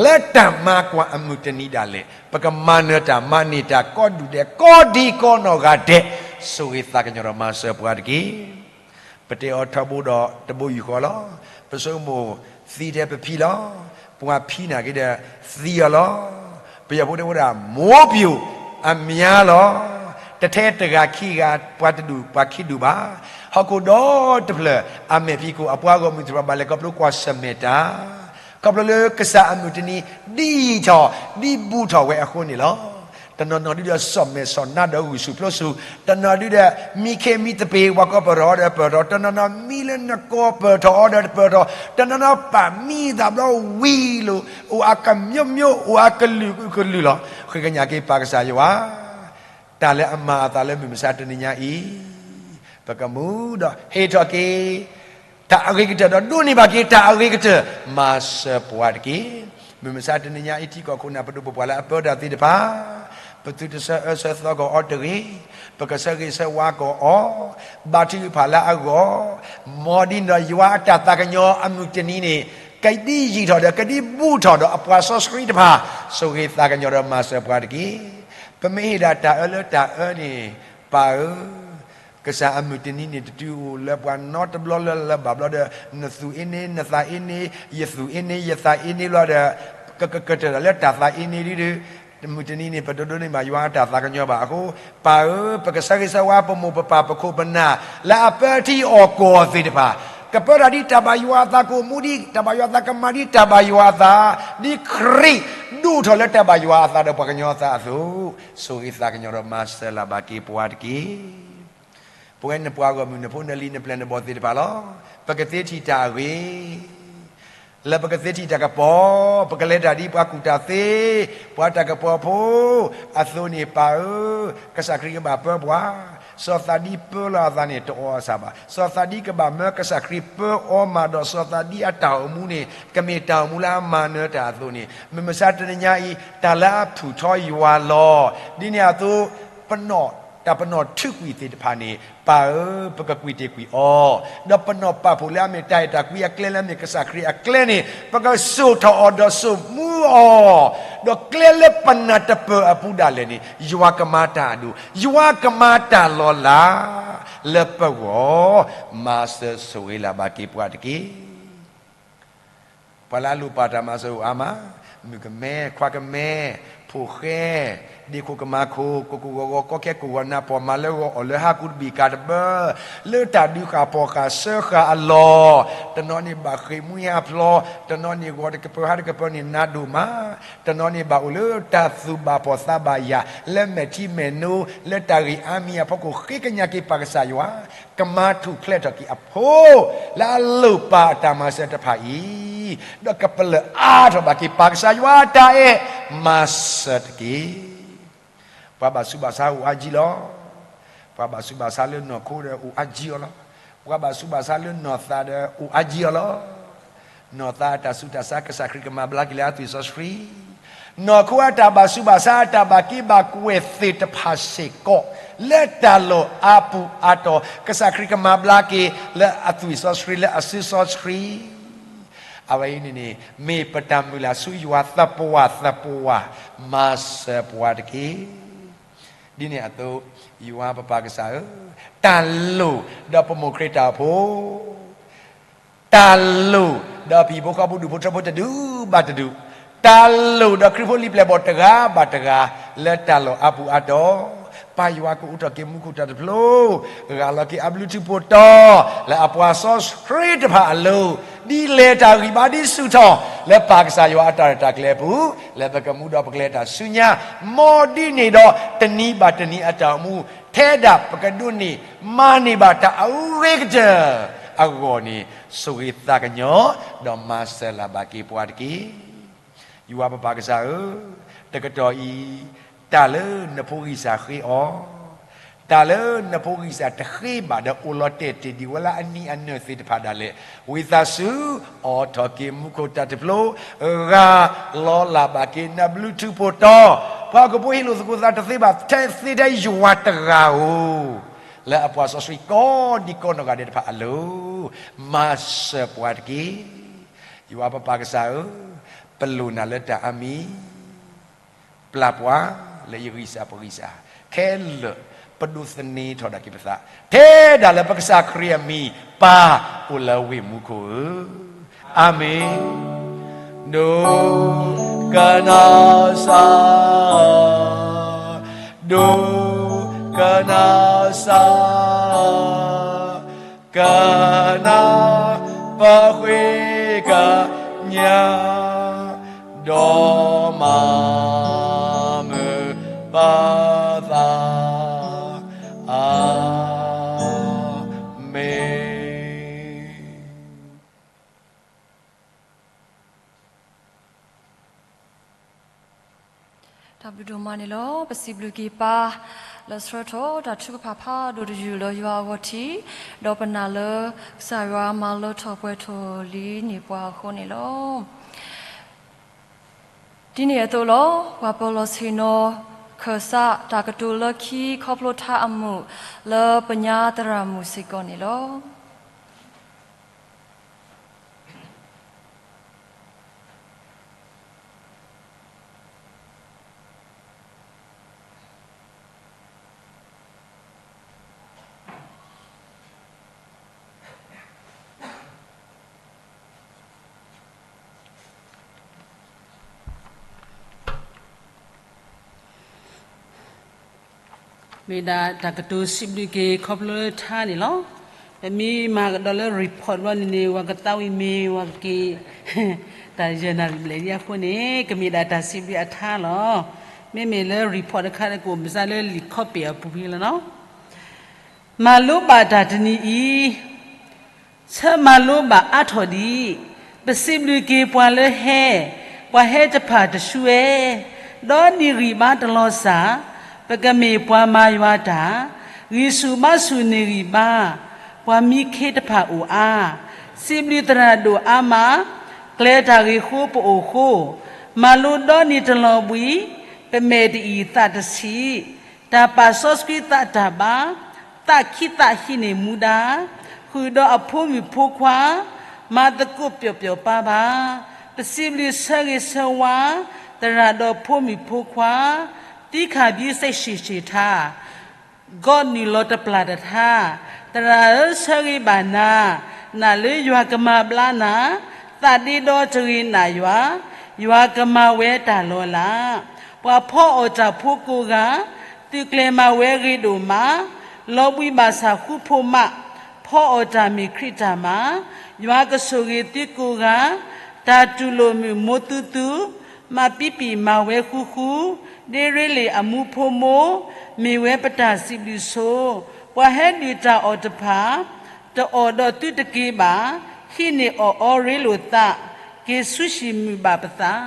လၢတၢ်မၤကွၢ်အမုၢ်တနံၤဒၣ်လဲာ်, ပကမၤနၢၤတၢ်မၤန့ၢ်တၢ်ကိးဒူၣ်ဒဲးကိးဒံကိးနီၢ်ဂၤဒဲး, ဆိၣ်ဂ့ၤသးကညီၤဒီးမၤစၢၤပှၤတက့ၢ်. ပတဲအီၤထီဘိဒီးတဘိယူၢ်ဃီလီၤ. ပဆိကမိၣ်သံထဲပဖံလီၤ. ပှၤဖံနာ်က့ဒီးသံအီၤလီၤ. ပယီၤဖိတဲဝဲဒၣ် မျိုးပြုတ်အများလီၤ. တထဲတဂၤခံဂၤ ပှၤတဒူၣ်ပှၤခံဒူၣ်ဘၣ်. ဟီၣ်ခိၣ်ဒီတဖျၢၣ် အမဲာ်ဖံးခိၣ် အပှၤဂီၢ်မုၢ်သ့ၣ်တဖၣ်ဘၣ်လဲၤခီဖျိကွၢ်ဆၢၣ်မဲာ်တၢ် ခီဖျိလၢကစၢ်အမုၢ်တနံၤ ဒ်ယံာ်ထီၣ် ဒ်ဘူးထီၣ်ဝဲအဃိန့ၣ်လီၤ. တနီၤနီၤဒုဒီးစီၣ်မဲာ်စီၣ်နါဒီးဂုာ်ဆူၣ်ပျိဆူၣ်, တနီၤဒုဒီး မံခ့မံသပ့ၤ ပှၤကီၢ်ပၢၢ်ထီၣ်အီၤဒီးပၢၢ်ထီၣ်, တနီၤနီၤမံလၢနကီၢ်ပၢၢ်ထီၣ်အီၤဒီးပၢၢ်ထီၣ်, တနီၤနီၤပာ်မံသးဘျီဝံၤလိာ်, အိၣ်အကမျိုးမျိုး အိၣ်အကလုာ်ကလုာ်လီၤ. ဃ့ကညးက့ၤပၢ်ကစၢ်ယွၤ တၢ်လၢအမၤအသးလၢမုၢ်မဆါတနံၤညါအံၤ, ပကမူဒီးဟ့ၣ်ထီၣ်က့ၤ တၢ်အဂ့ၤကတၢၢ်ဒီးဒိးန့ၢ်ဘၣ်က့ၤတၢ်အဂ့ၤကတၢၢ် မၤစၢၤပှၤတက့ၢ်. မုၢ်မဆါတနံၤညါအံၤ ထံကီၢ်ခိၣ်နၢ်ပဒိၣ်ပပှၢ်လၢအပၢတၢ်သ့ၣ်တဖၣ်, ပသုတဆၢအၢဆၢသီကီးအီၤတဂ့ၤ, ပကဆၢဂ့ၤဆၢဝါကီးအီၤ, ဘါထုကဖၣ်လၢအဂီၢ်, မ်ဒ်န့ၣ်ဒီးယွၤအတၢ်သးကညီၤအမုၢ်တနံၤန့ၣ် ကဒ်ယံာ်ထီၣ်ဒီး ကဒ်ဘူးထီၣ်ဒီးအပှၤစီဆှံတဖၣ်, ဆိၣ်ဂ့ၤသးကညီၤဒီးမၤစၢၤပှၤတက့ၢ်. ပမ့ၢ်ဟ့ၣ်ဒၣ်တၢ်အၢလၢတၢ်အၢန့ၣ်, ပၢ်ဧၢ, ကစၢ်အမုၢ်တနံၤန့ၣ်တတုၤအိၣ်လၢပှၤနီတဘျီလၢၤလၢၤဘၣ်ဘျီဒီး နသူၣ်အ့န့ နသးအ့န့, ယသူၣ်အ့န့ ယသးအ့န့ဘျီဒီး ကကကတၢၢ်ဒီးလၢတၢ်သးအ့န့ဒ်ဒီး, မုၢ်တနံၤန့ၣ် ပတဒိးန့ၢ်ဘၣ်ယွၤအတၢ်သးကညီၤဘၣ်အဃိ, ပၢ်ဧၢ, ပကဆၢဂ့ၤဆၢဝါပမိၢ်ပပၢ်ပခိၣ်ပနၢ် လၢအပၢထံအီၣ်ကီၢ်သ့ၣ်တဖၣ်, ကပၢတၢ်ဒ်တၢ်ဘၣ်ယွၤအသး ကအိၣ်မူဒ်တၢ်ဘၣ်ယွၤအသး ကမၤဒ်တၢ်ဘၣ်ယွၤအသး, ဒ်ခရံာ်ဒိၣ်ထီၣ်လၢတၢ်ဘၣ်ယွၤအသးဒီးပှၤကညီအသးအသိး, ဆိၣ်ဂ့ၤသးကညီၤဒီးမၤစၢၤလၢ်ဘၣ်က့ၤပှၤတက့ၢ်. ပဝဲနပှၤဂီၢ်မုၢ် နဖိနလံၤနပျဲၢ်နဘီၣ်သ့ၣ်တဖၣ်လီၤ. ပကသ့ထံၣ်တၢ်အဂ့ၤ လၢပကသ့ထံၣ်တၢ်ကပီၤ, ပကလဲၤတၢ်ဒ်ပှၤကူၣ်တၢ်သ့, ပှၤတၢ်ကပီၤဖိအသိးန့ၣ် ပၢ်ဧၢ, ကစၢ်ခရံာ်ကဘၣ်ပၢပှၤ, စီၤသးဒံပၢလီၤအသးန့ၣ် တအီအဆၣ်ဘၣ်. စီၤသးဒံကဘၣ်မၢကစၢ်ခရံာ်ပၢအီၤမးဒီး စီၤသးဒံအတၢ်အိၣ်မူန့ၣ် ကမ့ၢ်တၢ်အိၣ်မူလၢအမၤနၢၤတၢ်အသိးန့ၣ်, မုၢ်မဆါတနံၤညါအံၤ တၢ်လၢအဖုၣ်ထီယွၤလီၤ. ဒ်န့ၣ်အသိး ပနီၣ်, တၢ်ပနီၣ်ထုးကွံာ်သ့ၣ်တဖၣ်န့ၣ်, ပၢ်ဧၢ, ပကကွံာ်တ့ၢ်ကွံာ်အီၤ, ဒီးပနီၣ်ပာ်ဖှိၣ်လၢအမ့ၢ်တၢ်အဲၣ်တၢ်ကွံအကျဲ လၢအမ့ၢ်ကစၢ်ခရံာ်အကျဲန့ၣ် ပကစိာ်ထီၣ်အီၤဒီးစိာ်မူအီၤ, ဒီးကျဲလၢပနၢ်တပၢၢ်အပူၤဒၣ်လဲာ်န့ၣ် ယွၤကမၤတၢ်အဒိၣ်, ယွၤကမၤတၢ်လီၤလးလၢပဂီၢ်, မၤစၢၤဆိၣ်ဂ့ၤလၢ်ဘၣ်က့ၤပှၤတက့ၢ်. ပှၤလၢအလိၣ်ပာ်တၢ်မၤစၢၤအိၣ်အါမး, မုၣ်ကမဲ, ခွါကမဲ, ဖိၣ်ဃဲ, ဒ့ၣ်ခိၣ်ကမၤခိၣ်, ကိၢ်ကိၢ်ဂီၤဂီၤ, ကီခဲကိၢ်ဂီၤနၢ်ပီၢ်မၤလၢဂီၤအီၣ်လၢဟါကူတဘ့ၣ်ကးတဘၢ, လၢတၢ်ဒုးဃာ်ဖီၣ်ဃာ်စၢဃာ်အလီၢ်, တနီၤန့ၣ်ဘၣ်ဃ့ၢ်မှံဟးဖျိး, တနီၤန့ၣ်ဂီၤတကပၢၤဟါတကပၢၤန့ၣ်နးဒိၣ်မး, တနီၤန့ၣ်ဘၣ်အိၣ်လၢတၢ်သူၣ်ဘၣ်ဖှီၣ်သးဘၣ်ယာ် လၢမဲာ်ထံမဲာ်နိ, လၢတၢ်ဂံၢ်အါမံၤအဖီခိၣ် ဃ့ကညးက့ၤပၢ်ကစၢ်ယွၤ ကမၤထူၣ်ဖျဲးထီၣ်က့ၤအဖိ လၢအလိၣ်ပာ်အတၢ်မၤစၢၤတဖၣ်အံၤ, ဒီးကပလၢၢ်အါထီၣ်ဘၣ်က့ၤပၢ်ကစၢ်ယွၤအတၢ်အဲၣ်မၤစၢၤတက့ၢ်. ပှၤဘၣ်ဆူးဘၣ်ဆါအိၣ်အါကံလီၤ. ပှၤဘၣ်ဆူးဘၣ်ဆါလၢနီၢ်ခိဒီးအိၣ်အါကံအီၤလီၤ. ပှၤဘၣ်ဆူးဘၣ်ဆါလၢနီၢ်သးဒီးအိၣ်အါကံအီၤလီၤ. နီၢ်သးအတၢ်ဆူးတၢ်ဆါ ကစၢ်ခရံာ်ကမၤဘျါက့ၤလၢအသွံၣ်စီဆှံ, နီၢ်ခိအတၢ်ဘၣ်ဆူးဘၣ်ဆါအတၢ်ဘၣ်က့ဘၣ်ကွဲးသ့ၣ်တဖၣ်စ့ၢ်ကီး လၢတၢ်လီၢ်အါပူၤအါတီၤ ကစၢ်ခရံာ်ကမၤဘျါက့ၤလၢအသွံၣ်စီဆှံ လၢအစုစီဆှံ အဝဲအံၤန့ၣ်န့ၣ် မ့ၢ်ပတၢ်မုၢ်လၢ်ဆူယွၤသပှၢ်သပှၢ် မၤစၢၤပှၤတက့ၢ်. ဒ်န့ၣ်အသိး, ယွၤပပၢ်ကစၢ်ဧၢ, တၢ်လိၣ်ဒီးပမိၢ်ခရံာ်တၢ်အိၣ်ဖှိၣ်, တၢ်လိၣ်ဒီးပဟံၣ်ဖိဃီဖိဒူၣ်ဖိထၢဖိတဒူၣ်ဘၣ်တဒူၣ်, တၢ်လိၣ်ဒီးခရံာ်ဖိလံၤပျဲၢ်ဘီၣ်တဂၤဘၣ်တဂၤ လၢတၢ်လီၢ်အါပူၤအါတီၤ ပၢ်ယွၤကအိးထီၣ်က့ၤမူခိၣ်တၢ်တဖျိ, ဂၢ်လီၤက့ၤအဘျုးထူဖိတီၤ လၢအပှၤစီဆှံတဖၣ်အလိၤ, ဒ်လဲၤတၢ်ဂံၢ်ဘါဒ်ဆူၣ်ထီၣ် လၢပၢ်ကစၢ်ယွၤအတၢ်ရဲၣ်တၢ်ကျဲၤအပူၤ, လၢပကမူဒီးပကလဲၤတၢ်ဆူညါ, မ်ဒ်န့ၣ်ဒီးတနံၤဘၣ်တနံၤအတၢ်အိၣ်မူ, ထဲဒၣ်ပကဒိးန့ၢ်မၤန့ၢ်ဘၣ်တၢ်အဂ့ၤကတၢၢ် အဂီၢ်န့ၣ်, ဆိၣ်ဂ့ၤသးကညီၤ, ဒီးမၤစၢၤလၢ်ဘၣ်က့ၤပှၤတက့ၢ်. ယွၤပပၢ်ကစၢ်ဧၢ, တကတီၢ်အံၤ, တၢ်လၢနဖိဂံၢ်စၢ်ဃ့အီၤ, တၢ်လၢနဖိဂံၢ်စၢ်တဃ့ဘၣ်ဒီးအိၣ်လီၤတဲာ်တ့ၢ်ဒံးဝဲလၢအနံၤအနၢၣ်သ့ၣ်တဖၣ်ဒၣ်လဲာ်, ဝံသးစူၤ, အိးထီၣ်က့ၤမူခိၣ်တၢ်တဖျိ, ဂၢ်လီၤလၢ်ဘၣ်က့ၤနဘျုးထူဖိတီၤ, ပှၤဟီၣ်ခိၣ်ဖိဟ့ၣ်လိာ်သကိးသးတသ့ဘၣ်ထဲသ့ထဲယွၤတဂၤဧိၤ, လၢအပှၤစီဆှံကိးဒံကိးနီၢ်ဂၤဒဲးတဖၣ်အလိၤ, မၤစၢၤပှၤတက့ၢ်. ယွၤပပၢ်ကစၢ်ဧၢ, ပလိၣ်နၤလၢတၢ်အါမံၤ, ပျၢ်ပှၤလၢယဂံၢ်စၢ်ပဂံၢ်စၢ်, ခဲလၢာ်ပဒိးသန့ၤထီၣ်ဒၣ်က့ၤပသး, ထဲဒၣ်လၢပကစၢ်ခရံာ်အမံၤ, ပၢ်အိၣ်လၢဝ့ၢ်မူခိၣ်ဧၢ, အၤမ့ၣ်. ဒိကနၣ်စၢ်, ဒိကနၣ်စၢ်, ကနၣ်ပဃ့ကညး, ဒီးမၤမုာ်ပသး, အၤမ့ၣ်. တၢ်ဘျုးဒိၣ်မးန့ၣ်လီၤ. ပစံးဘျုးက့ၤပၢ် လၢဆှၢထီၣ်တၢ်ထုကဖၣ်ဖးဒိၣ်တယုၢ်လၢယွၤအဂီၢ်ထံး, ဒီးပနာ်လၢကစၢ်ယွၤမၤလၢထီၣ်ပှဲၤထီၣ်လံန့ၢ်ပှၤအဃိန့ၣ်လီၤ. ဒ်န့ၣ်အသိးလီၤ. ပှၤပၢၤလီၢ်ဆ့ၣ်နီၤခၢၣ်စးတၢ်ကတိၤလၢခံခီဖျိထါအမူး လၢပညါသရၣ်မုၣ်စ့ၢ်ကီးန့ၣ်လီၤ. မ့ၢ်ဒၣ်တၢ်ကတိၤစံးဘျုးက့ၤခီဖျိလၢထါန့ၣ်လီၤ. ပမ့ၢ်မၤကဒီးလၢ report ဘျီန့ၣ်န့ၣ် ပှၤကသးဝံၣ်မ့ၢ်ပှၤက့ၤ တၢ်ယဲၢ်နၣ်ရံၣ်ဘျဲၣ်ဒံးအဃိန့ၣ် ကမ့ၢ်ဒၣ်တၢ်စံးဘျုးအထါလီၤ. မ့မ့ၢ်လၢ report တခါဒီး ကအိၣ်မုာ်စၢ်လၢလံာ်ခီပ့ၣ်အပူၤဖဲလီၤနီၤ. မၤလိဘၣ်တၢ်တနံၤအံၤ, ဆၢမၤလိဘၣ်အါထီၣ်ဒံး, ပစံးဘျုးက့ၤပှၤလၢဟဲ, ပှၤဟဲတဖၣ်တဆူဝဲ, ဒီးနံၣ်ဂံၢ်ဘါတလီၤစၢ်, ပကမ့ၢ်ပှၤမၤယွၤတၢ်, ဂံၢ်ဆူၣ်ဘါဆူၣ်နံၣ်ဂံၢ်ဘါ, ပှၤမံခ့တဖၣ်အိၣ်အါ, စံးဘျုးသရၣ်ဒိၣ်အါမး, ကျဲၤတၢ်ဂ့ၢ်ဃိပအိၣ်ဃိ, မၤလိဒီနံၤတလီၤဘှံး, ပမဲာ်တအံၣ်သးတဆံး, တၢ်ပာ်စီဆှံသးတၢ်ဘါ, သးခံသးဟံးန့ၢ်မူဒါ, ဃုာ်ဒီးအဖိမုၣ်ဖိခွါ, မၤသကိးပျီၣ်ပျီၣ်ပါပါ, ပစံးဘျုးဆၢဂ့ၤဆၢဝါ, သရၣ်ဒီးဖိမုၣ်ဖိခွါ, သံခၣ်ဘံစဲးဆံၣ်ဆံၣ်ထါ ကီးနုာ်လီၤတပျၢ်တထါ, သရၣ်ဧၢဆၢဂ့ၤဘၣ်နၤ, နာ်လၢယွၤကမၤဘျါနၤ, သးဒ့ဒီတဂ့ၤနာ်ယွၤ, ယွၤကမၤဝဲတၢ်လီၤလး. ပှၤဖီအီၣ်တၢ်ဖိကိးဂၤ, သုးကျဲၤမၤဝဲဂ့ၤဒိၣ်မး, လီၤဘှံးဘၣ်ဆၣ်ဃူဖိးမး, ဖီအီၣ်တၢ်မ့ၢ်ခရံာ်တၢ်မၤ, ယွၤကဆိၣ်ဂ့ၤသုကိးဂၤ, တၢ်တူၢ်လိာ်မုာ်မိၢ်သူသူ, မၤပံပံၣ်မၤဝဲဃူဃူ, ဒ့ရ့လ့ၣ်အမူဖိမိၢ်, မ့ၢ်ဝဲပတၢ်စံးဘျုးဆိ, ပှၤဟဲဒုၣ်တၢ်အီၣ်တဖၣ်, တအီၣ်ဒီးသုတက့ၤဘၣ်, ဟံးန့ၢ်အီၣ်အီရ့လိာ်သး, က့ၤဆူဟံၣ်မုာ်ဘၣ်ပသး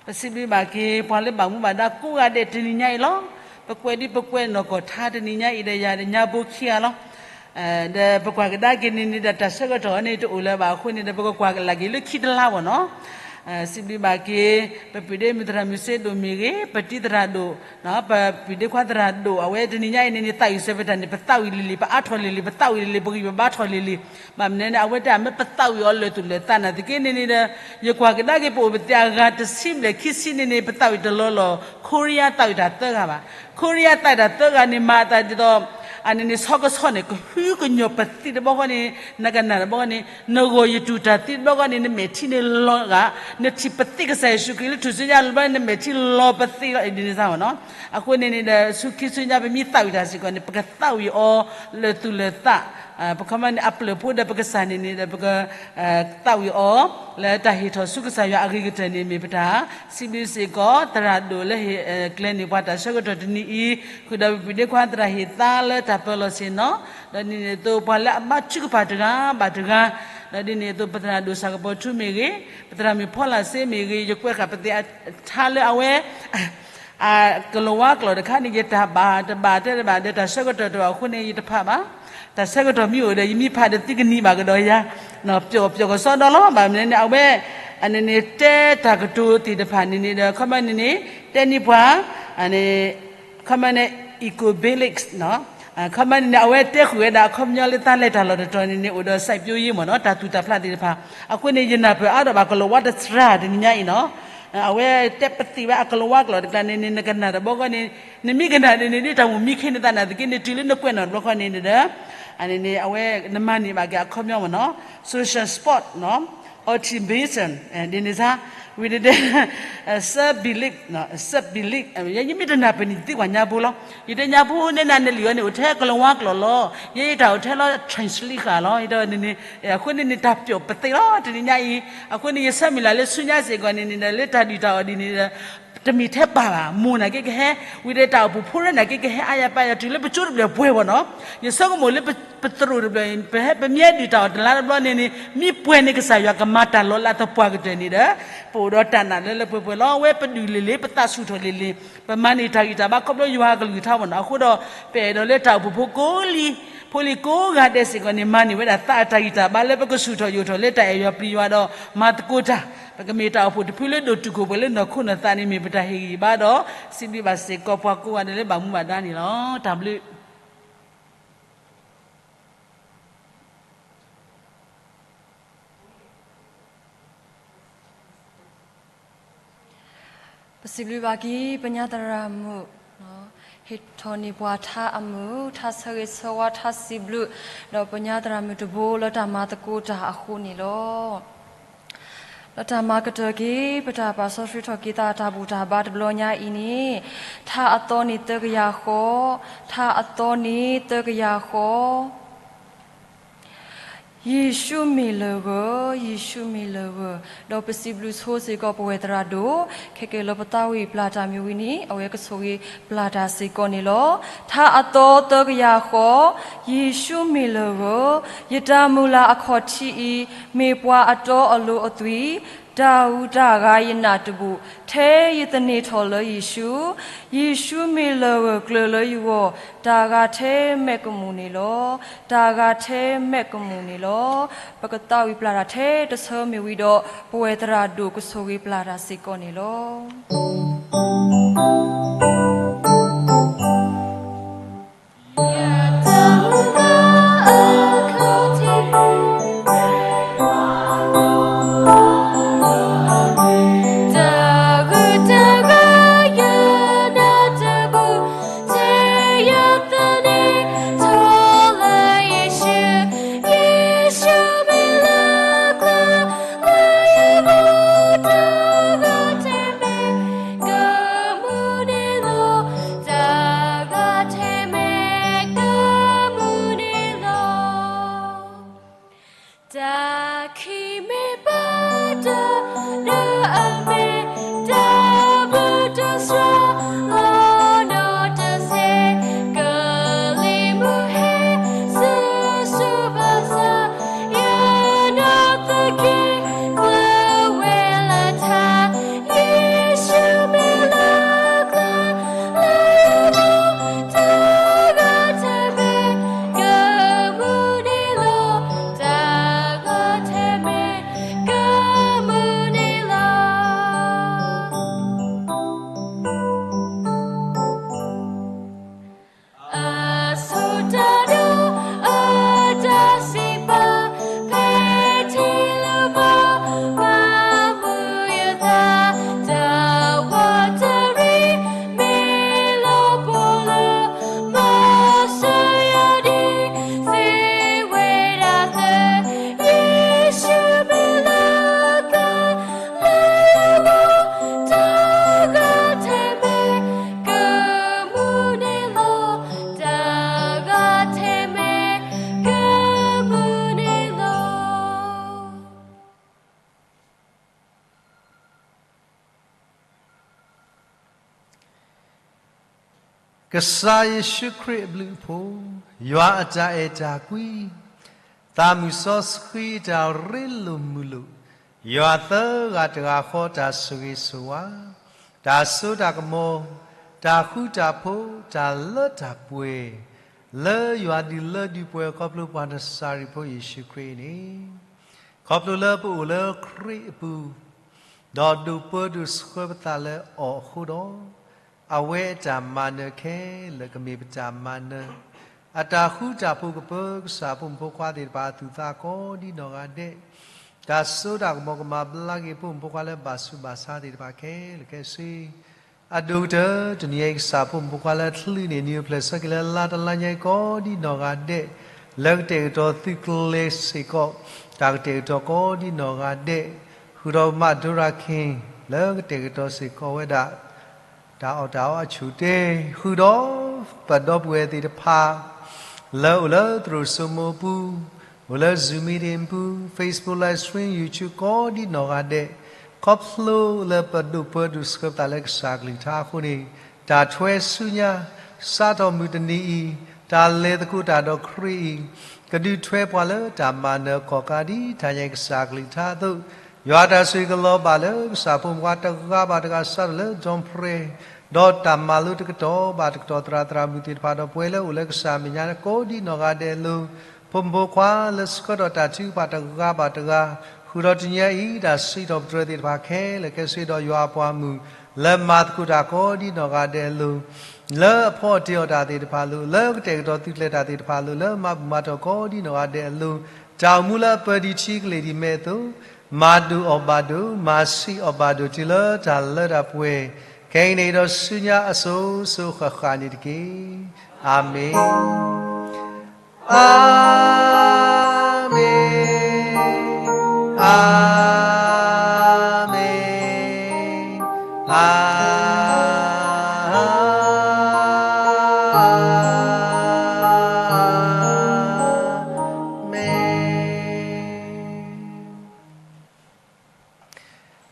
ပစံးဘျုးဘၣ်က့ၤ ပှၤလၢဘၣ်မူဘၣ်ဒါကိးဂၤဒဲးတနံၤညါအံၤလီၤ. ပကွဲးဒ်ပကွဲးနီၢ်ကီၢ်ထါတနံၤညါအံၤဒီးယၤဒီးညါဘိခံဂၤလီၤ. ဒီးပကွၢ်ကဒါက့ၤန့ၣ်န့ၣ်ဒီးတၢ်ဆၢကတီၢ်န့ၣ်တအိၣ်လၢၤဘၣ်အဃိန့ၣ်ဒီး ပကကွၢ်ကလာ်က့ၤလၢခံတလါဘၣ်နီၤ. စံးဘျုးဘၣ်က့ၤ ပပုၢ်ဒ့မုၣ်သရၣ်မုၣ်စ့ဒိၣ်မ့ၢ်ဂ့ၤ, ပတံၤသရၣ်ဒိၣ်, ပပုၢ်ဒ့ခွါသရၣ်ဒိၣ် အဝဲတနံၤညါအံၤန့ၣ်န့ၣ် သးဝံၣ်စဲးပတၢ်န့ၣ် ပသးဝံၣ်လံၤလံၤ ပအါထီၣ်လံၤလံၤ ပသးဝံၣ်လံၤလံၤ ပဂံၢ်ပဘါထီၣ်လံၤလံၤ. ဘၣ်မနုၤန့ၣ် အဝဲတၢ်မ့ၢ်ပသးဝံၣ်အီၤလၢာ်တူၢ်လၢာ်သးနာ်သက့န့ၣ်န့ၣ်ဒီး ယကွၢ်ကဒါက့ၤပအိၣ်ပသ့ၣ်အဂၤတဆံဘျဲၣ်ခံဆံန့ၣ်န့ၣ် ပသးဝံၣ်တလီၢ်လီၢ် ခိရံယါသးဝံၣ်တၢ်သၢဂၤဘၣ်. ခိရံယါသးဝံၣ်တၢ်သၢဂၤန့ၣ် မၤအသးဒ်သိး အန့ၣ်န့ၣ် ဆီကဆီန့ၣ် ကဟုကညီၤပသံးတဘျီဃီန့ၣ်, နကနၣ်တဘျီဃီန့ၣ်, နဂီၢ်ယတူၢ်တၢ်သံတဘျီဃီန့ၣ် နမဲာ်ထံန့ၣ်လီၤဂာ်, နထံၣ်ပသံးကစၢ်ယ့ၣ်ၡူးခရံာ်လၢထူၣ်စုညါတဘျီန့ၣ် နမဲာ်ထံလီၤပသံးလီၤ ဒ်န့ၣ်စ့ၢ်မ့ၢ်နီၤ. အဃိန့ၣ်န့ၣ်ဒီး ဆူခံဆူညါပမ့ၢ်သးဝံၣ်တၢ်စ့ၢ်ကီးန့ၣ် ပကသးဝံၣ်အီၤလၢသူၣ်လၢသး, ပခီမ့ၢ်န့ၣ် အပျၢၢ်ဖိဒီးပကစၢ်န့ၣ်န့ၣ်ဒီး ပက သးဝံၣ်အီၤ လၢတၢ်ဟ့ၣ်ထီၣ်ဆူကစၢ်ယွၤအဂ့ၤကတၢၢ်န့ၣ်မ့ၢ်ပတၢ်စံးဘျုးစ့ၢ်ကီး သရၣ်ဒိၣ်လၢဟ့ၣ်ကျဲၤန့ၢ်ပှၤတၢ်ဆၢကတီၢ်တနံၤအံၤ, ဃုာ်ဒီးပပှၤဒ့ခွါ သရၣ်ဟ့ၣ်သါလၢတၢ်ပၢလီၢ်ဆ့ၣ်နီၤ, ဒီးဒ်န့ၣ်အသိးပှၤလၢအဘါထုကဖၣ်တဂၤဘၣ်တဂၤ, ဒီးဒ်န့ၣ်အသိးပသရၣ်ဒိၣ်စၢ်ကပီၤထူမ့ၢ်ဂ့ၤ, ပသရၣ်မုၣ်ဖီလာ်စ့မ့ၢ်ဂ့ၤ, ယကွဲးဃာ်ပသ့ၣ်အထါလၢအဝဲ အကလီၤဝါကျိာ်တခါန့ၣ် ယတၢ်ဘၣ်တဘၣ်တဲတဘၣ်ဒီးတၢ်ဆၢကတီၢ်တအိၣ်အဃိန့ၣ် ယတဖးဘၣ်. တၢ်ဆၢကတီၢ်မ့ၢ်အိၣ်ဒီး ယမ့ၢ်ဖးဒီးသုကနံၤဘၣ်ကဒီးယၤ, ပျီၣ်ပျီၣ်ကစီဒီလီၤ. ဘၣ်မနုၤန့ၣ် အဝဲ အန့ၣ်န့ၣ် တဲတၢ်ကတိၤသ့ၣ်တဖၣ်န့ၣ်န့ၣ်ဒီး ခီမ့ၢ်န့ၣ်န့ၣ် တဲန့ၢ်ပှၤ ခီမ့ၢ်န့ၣ် eco village ခီမ့ၢ်န့ၣ်န့ၣ် အဝဲတဲဃုာ်ဝဲဒၣ်အခီပညီလၢတၢ်လဲၤတၢ်လီၢ်တတီၤန့ၣ်န့ၣ် အိၣ်ဒီး စိုက်ပျိုးရေး မ့ၢ်နီၤ တၢ်သူၣ်တၢ်ဖျးသ့ၣ်တဖၣ်. အဃိန့ၣ် ယနၢ်ပၢၢ်အါထီၣ်ဘၣ်ကလီၤဝါတစှၤတနံၤညါအံၤနီၤ. အဝဲတဲပသ့ၣ်ဝဲအကလီၤဝါကျိာ်တကျါန့ၣ်န့ၣ် နကနၣ်တဘျီဃီန့ၣ် နမ့ၢ်ကနၣ်န့ၣ်န့ၣ် ဒ်တၢ်မုၢ်မံခ့နသးနာ်သက့န့ၣ် တုၤလၢနကွဲးနီၣ်တဘျီဃီန့ၣ်ဒီး အန့ၣ်န့ၣ် အဝဲနမၤန့ၢ်ဘၣ်က့ၤအခီပညီမ့ၢ်နီၤ social sport နီၤ optimism ဒ်န့ၣ်စ့ၢ် ဝံၤဒီး self belief, self belief ယမ့ၢ်တနၢ်ပၢၢ်န့ၣ် ယသံကွၢ်ညါဖိလီၤ. ယတဲညါဖိန့ၣ် နၤနလံာ်အီၤန့ၣ် အိၣ်ထဲကလီၤဝါကျိာ်လီၤ. ယဲယတၢ်အိၣ်ထဲလီၤ translate ဃာ်လီၤ. ယတဲန့ၣ်န့ၣ် အဃိန့ၣ်န့ၣ် တၢ်ပျီၣ်ပသ့လီၤ တနံၤညါအံၤ. အဃိန့ၣ် ယဆၢမုၢ်လၢ်လၢဆူညါစ့ၢ်ကီးန့ၣ်န့ၣ်ဒီး လၢတၢ်ဒုၣ်တၢ်အီၣ်ဒ်န့ၣ်ဒီး တမ့ၢ်ထဲပၢ်ဘၣ် မိၢ်နာ်က့ကဟဲ, ဝံၤဒီးတၢ်အိၣ်ဖှိၣ်ဖိရဲၣ်နာ်က့ကဟဲ အါယၤပာ်ယၤတုၤလၢပကၠိတဘျီပှဲၤဘၣ်နီၤ. ယဆိကမိၣ်လၢပသရိာ်တဘျီ ပဟဲပမ့ၢ်ဟဲဒုၣ်တၢ်အီၣ်တလါတဘျီန့ၣ်န့ၣ် မ့ၢ်ပှဲၤန့ၣ်ကစၢ်ယွၤကမၤတၢ်လီၤလးသပှၢ်ကတၢၢ်န့ၣ်ဒီး ပအိၣ်ဒီးတၢ်နာ်လၢလၢပှဲၤပှဲၤလီၤ. အဝဲပဒုးလံၤလံၤ ပသးဆူၣ်ထီၣ်လံၤလံၤ ပမၤန့ၢ်တၢ်ဂံၢ်တၢ်ဘါခီဖျိယွၤအကလုၢ်ကထါမ့ၢ်နီၤ. အဃိဒီး ပအဲၣ်ဒိးလၢတၢ်အိၣ်ဖှိၣ်ဖိကိးလံ ဖိလံၤကိးဂၤဒဲးစ့ၢ်ကီးန့ၣ် မၤန့ၢ်ဝဲဒၣ်သးအတၢ်ဂံၢ်တၢ်ဘါလၢပကဆူၣ်ထီၣ်ယိာ်ထီၣ်လၢတၢ်အဲၣ်ယွၤပျံၤယွၤဒီးမၤသကိးတၢ်, ပကမ့ၢ်တၢ်အိၣ်ဖှိၣ်တဖုလၢဒိၣ်တုာ်ခိၣ်ပှဲၤလၢနီၢ်ခိနီၢ်သးန့ၣ် မ့ၢ်ပတၢ်ဟ့ၣ်ဂံၢ်ဘါဒီး စံးဘျုးဘၣ်စ့ၢ်ကီးပှၤကိးဂၤဒဲးလၢဘၣ်မူဘၣ်ဒါန့ၣ်လီၤ. တၢ်ဘျုး ပစံးဘျုးဘၣ်က့ၤ ပညါသရၣ်မုၣ် ဟ့ၣ်ထီၣ်န့ၢ်ပှၤထါအမုာ် ထါဆၢဂ့ၤဆၢဝါ ထါစံးဘျုး ဒီးပညါသရၣ်မုၣ်တဘိလၢတၢ်မၤသကိးတၢ်အဃိန့ၣ်လီၤ. လၢတၢ်မၤကတၢၢ်က့ၤ ပတၢ်ပာ်စီဆှံထီၣ်က့ၤသးတၢ်ဘူၣ်တၢ်ဘါတဘျီညါအံၤန့ၣ် ထါအသီန့ၣ်သၢကယၤဃီ, ထါအသီန့ၣ်သၢကယၤဃီ ယ့ၣ်ၡူးမ့ၢ်လၢၢ်ဧၢ, ယ့ၣ်ၡူးမ့ၢ်လၢၢ်ဧၢ, ဒီးပစံးဘျုးဆိစ့ၢ်ကီးပဝဲသရၣ်ဒိၣ်, ခဲကဲလၢပသးဝံၣ်ပျၢ်တၢ်မ့ၢ်ဝံၤန့ၣ် အဝဲကဆိၣ်ဂ့ၤပျၢ်တၢ်စ့ၢ်ကီးန့ၣ်လီၤ. ထါအသီသၢကယၤဃီ, ယ့ၣ်ၡူးမ့ၢ်လၢၢ်ဧၢ, ယတၢ်မုၢ်လၢ်အခီၣ်ထံးအံၤ မ့ၢ်ပှၤအတီအလိၤအသွံၣ်, တၢ်ဂုၤတၢ်ဂၤယနာ်တဘူၣ်, ထဲယသန့ၤထီၣ်လၢယ့ၣ်ၡူး, ယ့ၣ်ၡူးမ့ၢ်လၢၢ်ဧၢကျၢၤလၢယဂီၢ်, တၢ်ဂၤထဲမဲာ်ကမူၣ်န့ၣ်လီၤ. တၢ်ဂၤထဲမဲာ်ကမူၣ်န့ၣ်လီၤ. ပကသးဝံၣ်ပျၢ်တၢ်ထဲတဆၢမ့ၢ်ဝံၤဒီး ပဝဲသရၣ်ဒိၣ်ကဆိၣ်ဂ့ၤပျၢ်တၢ်စ့ၢ်ကီးန့ၣ်လီၤ. ကစၢ်ယ့ၣ်ၡူးခရံာ်အဘျုးအဖှိၣ်, ယွၤအတၢ်အဲၣ်တၢ်ကွံ, သးမုၢ်စီဆှံအတၢ်ရ့လိာ်မုာ်လိာ်, ယွၤသၢဂၤတဂၤဃီတၢ်ဆိၣ်ဂ့ၤဆိၣ်ဝါ, တၢ်စိတၢ်ကမီၤ, တၢ်ဃူတၢ်ဖိး, တၢ်လၢတၢ်ပှဲၤ, လၢယွၤဒုးလၢဒုးပှဲၤခီဖျိပှၤနစၤရ့းဖိယ့ၣ်ၡူးခရံာ်န့ၣ်, ခီဖျိလၢပအိၣ်လၢခရံာ်အပူၤ, ဒီးဒိးပၢဒိးဆှၢပသးလၢအီၤအဃိဒီး, အဝဲအတၢ်မၤနၢၤခဲလၢာ်ကမ့ၢ်ပတၢ်မၤနၢၤ, အတၢ်ဃူတၢ်ဖိးကပၢကစၢ်ဖိမုၣ်ဖိခွါသ့ၣ်တဖၣ်အသူၣ်သးကိးဒ်နီၢ်ဂၤဒဲး, တၢ်စိတၢ်ကမီၤကမၤဘျါက့ၤဖိမုၣ်ဖိခွါလၢဘၣ်ဆူးဘၣ်ဆါသ့ၣ်တဖၣ်ခဲလၢာ်ခဲဆ့ အဒိၣ်ကတၢၢ် တနံၤအံၤကစၢ်ဖိမုၣ်ဖိခွါလၢချံန့ၣ် နံၤအိၣ်ဖျဲၣ်ဆၢက့ၤလၢလါတလါညါအံၤကိးဒ်နီၢ်ဂၤဒဲး, လၢကတဲာ်ကတီၤသုးကျဲၤစ့ၢ်ကီး တၢ်ကတဲာ်ကတီၤကိးဒ်နီၢ်ဂၤဒဲး, ဃုာ်ဒီးပမၤဒိရၤခ့ၣ် လၢကတဲာ်ကတီၤစ့ၢ်ကီးဝဲဒၣ် တၢ်အီၣ်တၢ်အီအဆူၣ်တဲ, ဃုာ်ဒီးပဒီပုၢ်ဝဲၢ်သ့ၣ်တဖၣ် လၢအိၣ်လၢသရိာ်စိမိၤအပူၤ, အိၣ်လၢ Zoom meeting အပူၤ, Facebook live stream, YouTube ကိးဒ်နီၢ်ဂၤဒဲး, ခီဖျိလၢပဒိးပၢဒိးဆှၢပသးလၢကစၢ်ကလုၢ်ကထါအဃိန့ၣ်, တၢ်ထွဲဆူညါ စးထီၣ်မုၢ်တနံၤအံၤ, တၢ်လဲၤသကိးတၢ်ဒီးခရံာ်အံၤ, ကဒုးထွဲပှၤလၢတၢ်မၤနၢၤကီၢ်ကးဒ်တၢ်ညါအံၤကစၢ်ကလုၢ်ကထါအသိး, ယွၤတၢ်ဆိၣ်ဂ့ၤကလီၤဘၣ်လၢကစၢ်ဖိမုၣ်ဖိခွါတဂၤဘၣ်တဂၤ စးထီၣ်လၢ John Prayer ဒီးတၢ်မၤလိတကတီၢ်ဘၣ်တကတီၢ် သရၣ်သရၣ်မုၣ်သ့ၣ်တဖၣ်ဒီးပဝဲလၢအိၣ်လၢကစၢ်မဲာ်ညါကိးဒ်နီၢ်ဂၤဒဲးအလိၤ, ဖိမုၣ်ဖိခွါလၢဆှၢထီၣ်တၢ်ထုကဖၣ်တဂၤဘၣ်တဂၤ, ဃုာ်ဒီးတနံၤအံၤ တၢ်စံးထီၣ်ပတြၢၤသ့ၣ်တဖၣ်ခဲလၢာ်ခဲဆ့ဒီးယွၤအပှၤမုၣ် လၢမၤသကိးတၢ်ကိးဒ်နီၢ်ဂၤဒဲးအလိၤ, လၢအဖီအီၣ်တ့ၤအီၣ်တၢ်သ့ၣ်တဖၣ်အလိၤ, လၢကတဲာ်ကတီၤသုးကျဲၤတၢ်သ့ၣ်တဖၣ်အလိၤ, လၢမၤဘူၣ်မၤတီၢ်ကိးဒ်နီၢ်ဂၤဒဲးအလိၤ, တၢ်အိၣ်မူလၢအပၢၤဒံးထံကလ့ၢ်ဒံးမဲာ်အသိး, မၤဒိၣ်အီၣ်ဘၣ်ဒိၣ်, မၤဆံးအီၣ်ဘၣ်ဒိၣ်တုၤလၢတၢ်လၢတၢ်ပှဲၤ, ခဲအံၤန့ၣ်ဒီးဆူညါအစိၤစိၤဃၣ်ဃၣ်န့ၣ်တက့ၢ်. အၤမ့ၣ်, အၤမ့ၣ်, အၤမ့ၣ်, အၤမ့ၣ်.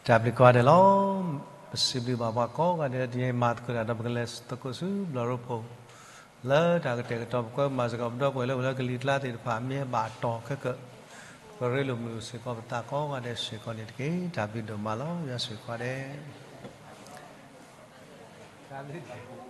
တၢ်ဘျုးကိးဂၤဒဲးလီၤ. ပစံးဘျုးဘၣ်ပှၤကိးဂၤဒဲးလၢတနံၤအံၤမၤသကိးတၢ်ဒီး ပကလဲၤသကိးဆူဘျီၣ်ရိဖှိၣ် လၢတၢ်ကတဲာ်ကတီၤ ပကွဲမၤစ့ၢ်ကီးပဒီပုၢ်ဝဲၢ်လၢအိၣ်လၢကလံၤကျါသ့ၣ်တဖၣ် မ့ၢ်ဘၣ်တီၢ်ခဲကၢး, ပကရ့လိာ်မုာ်လိာ်စ့ၢ်ကီးပသးကိးဂၤဒဲးစ့ၢ်ကီးန့ၣ်တက့ၢ်. တၢ်ဘျုးဒိၣ်မးလီၤ. ယွၤဆိၣ်ဂ့ၤကိးဂၤဒဲး.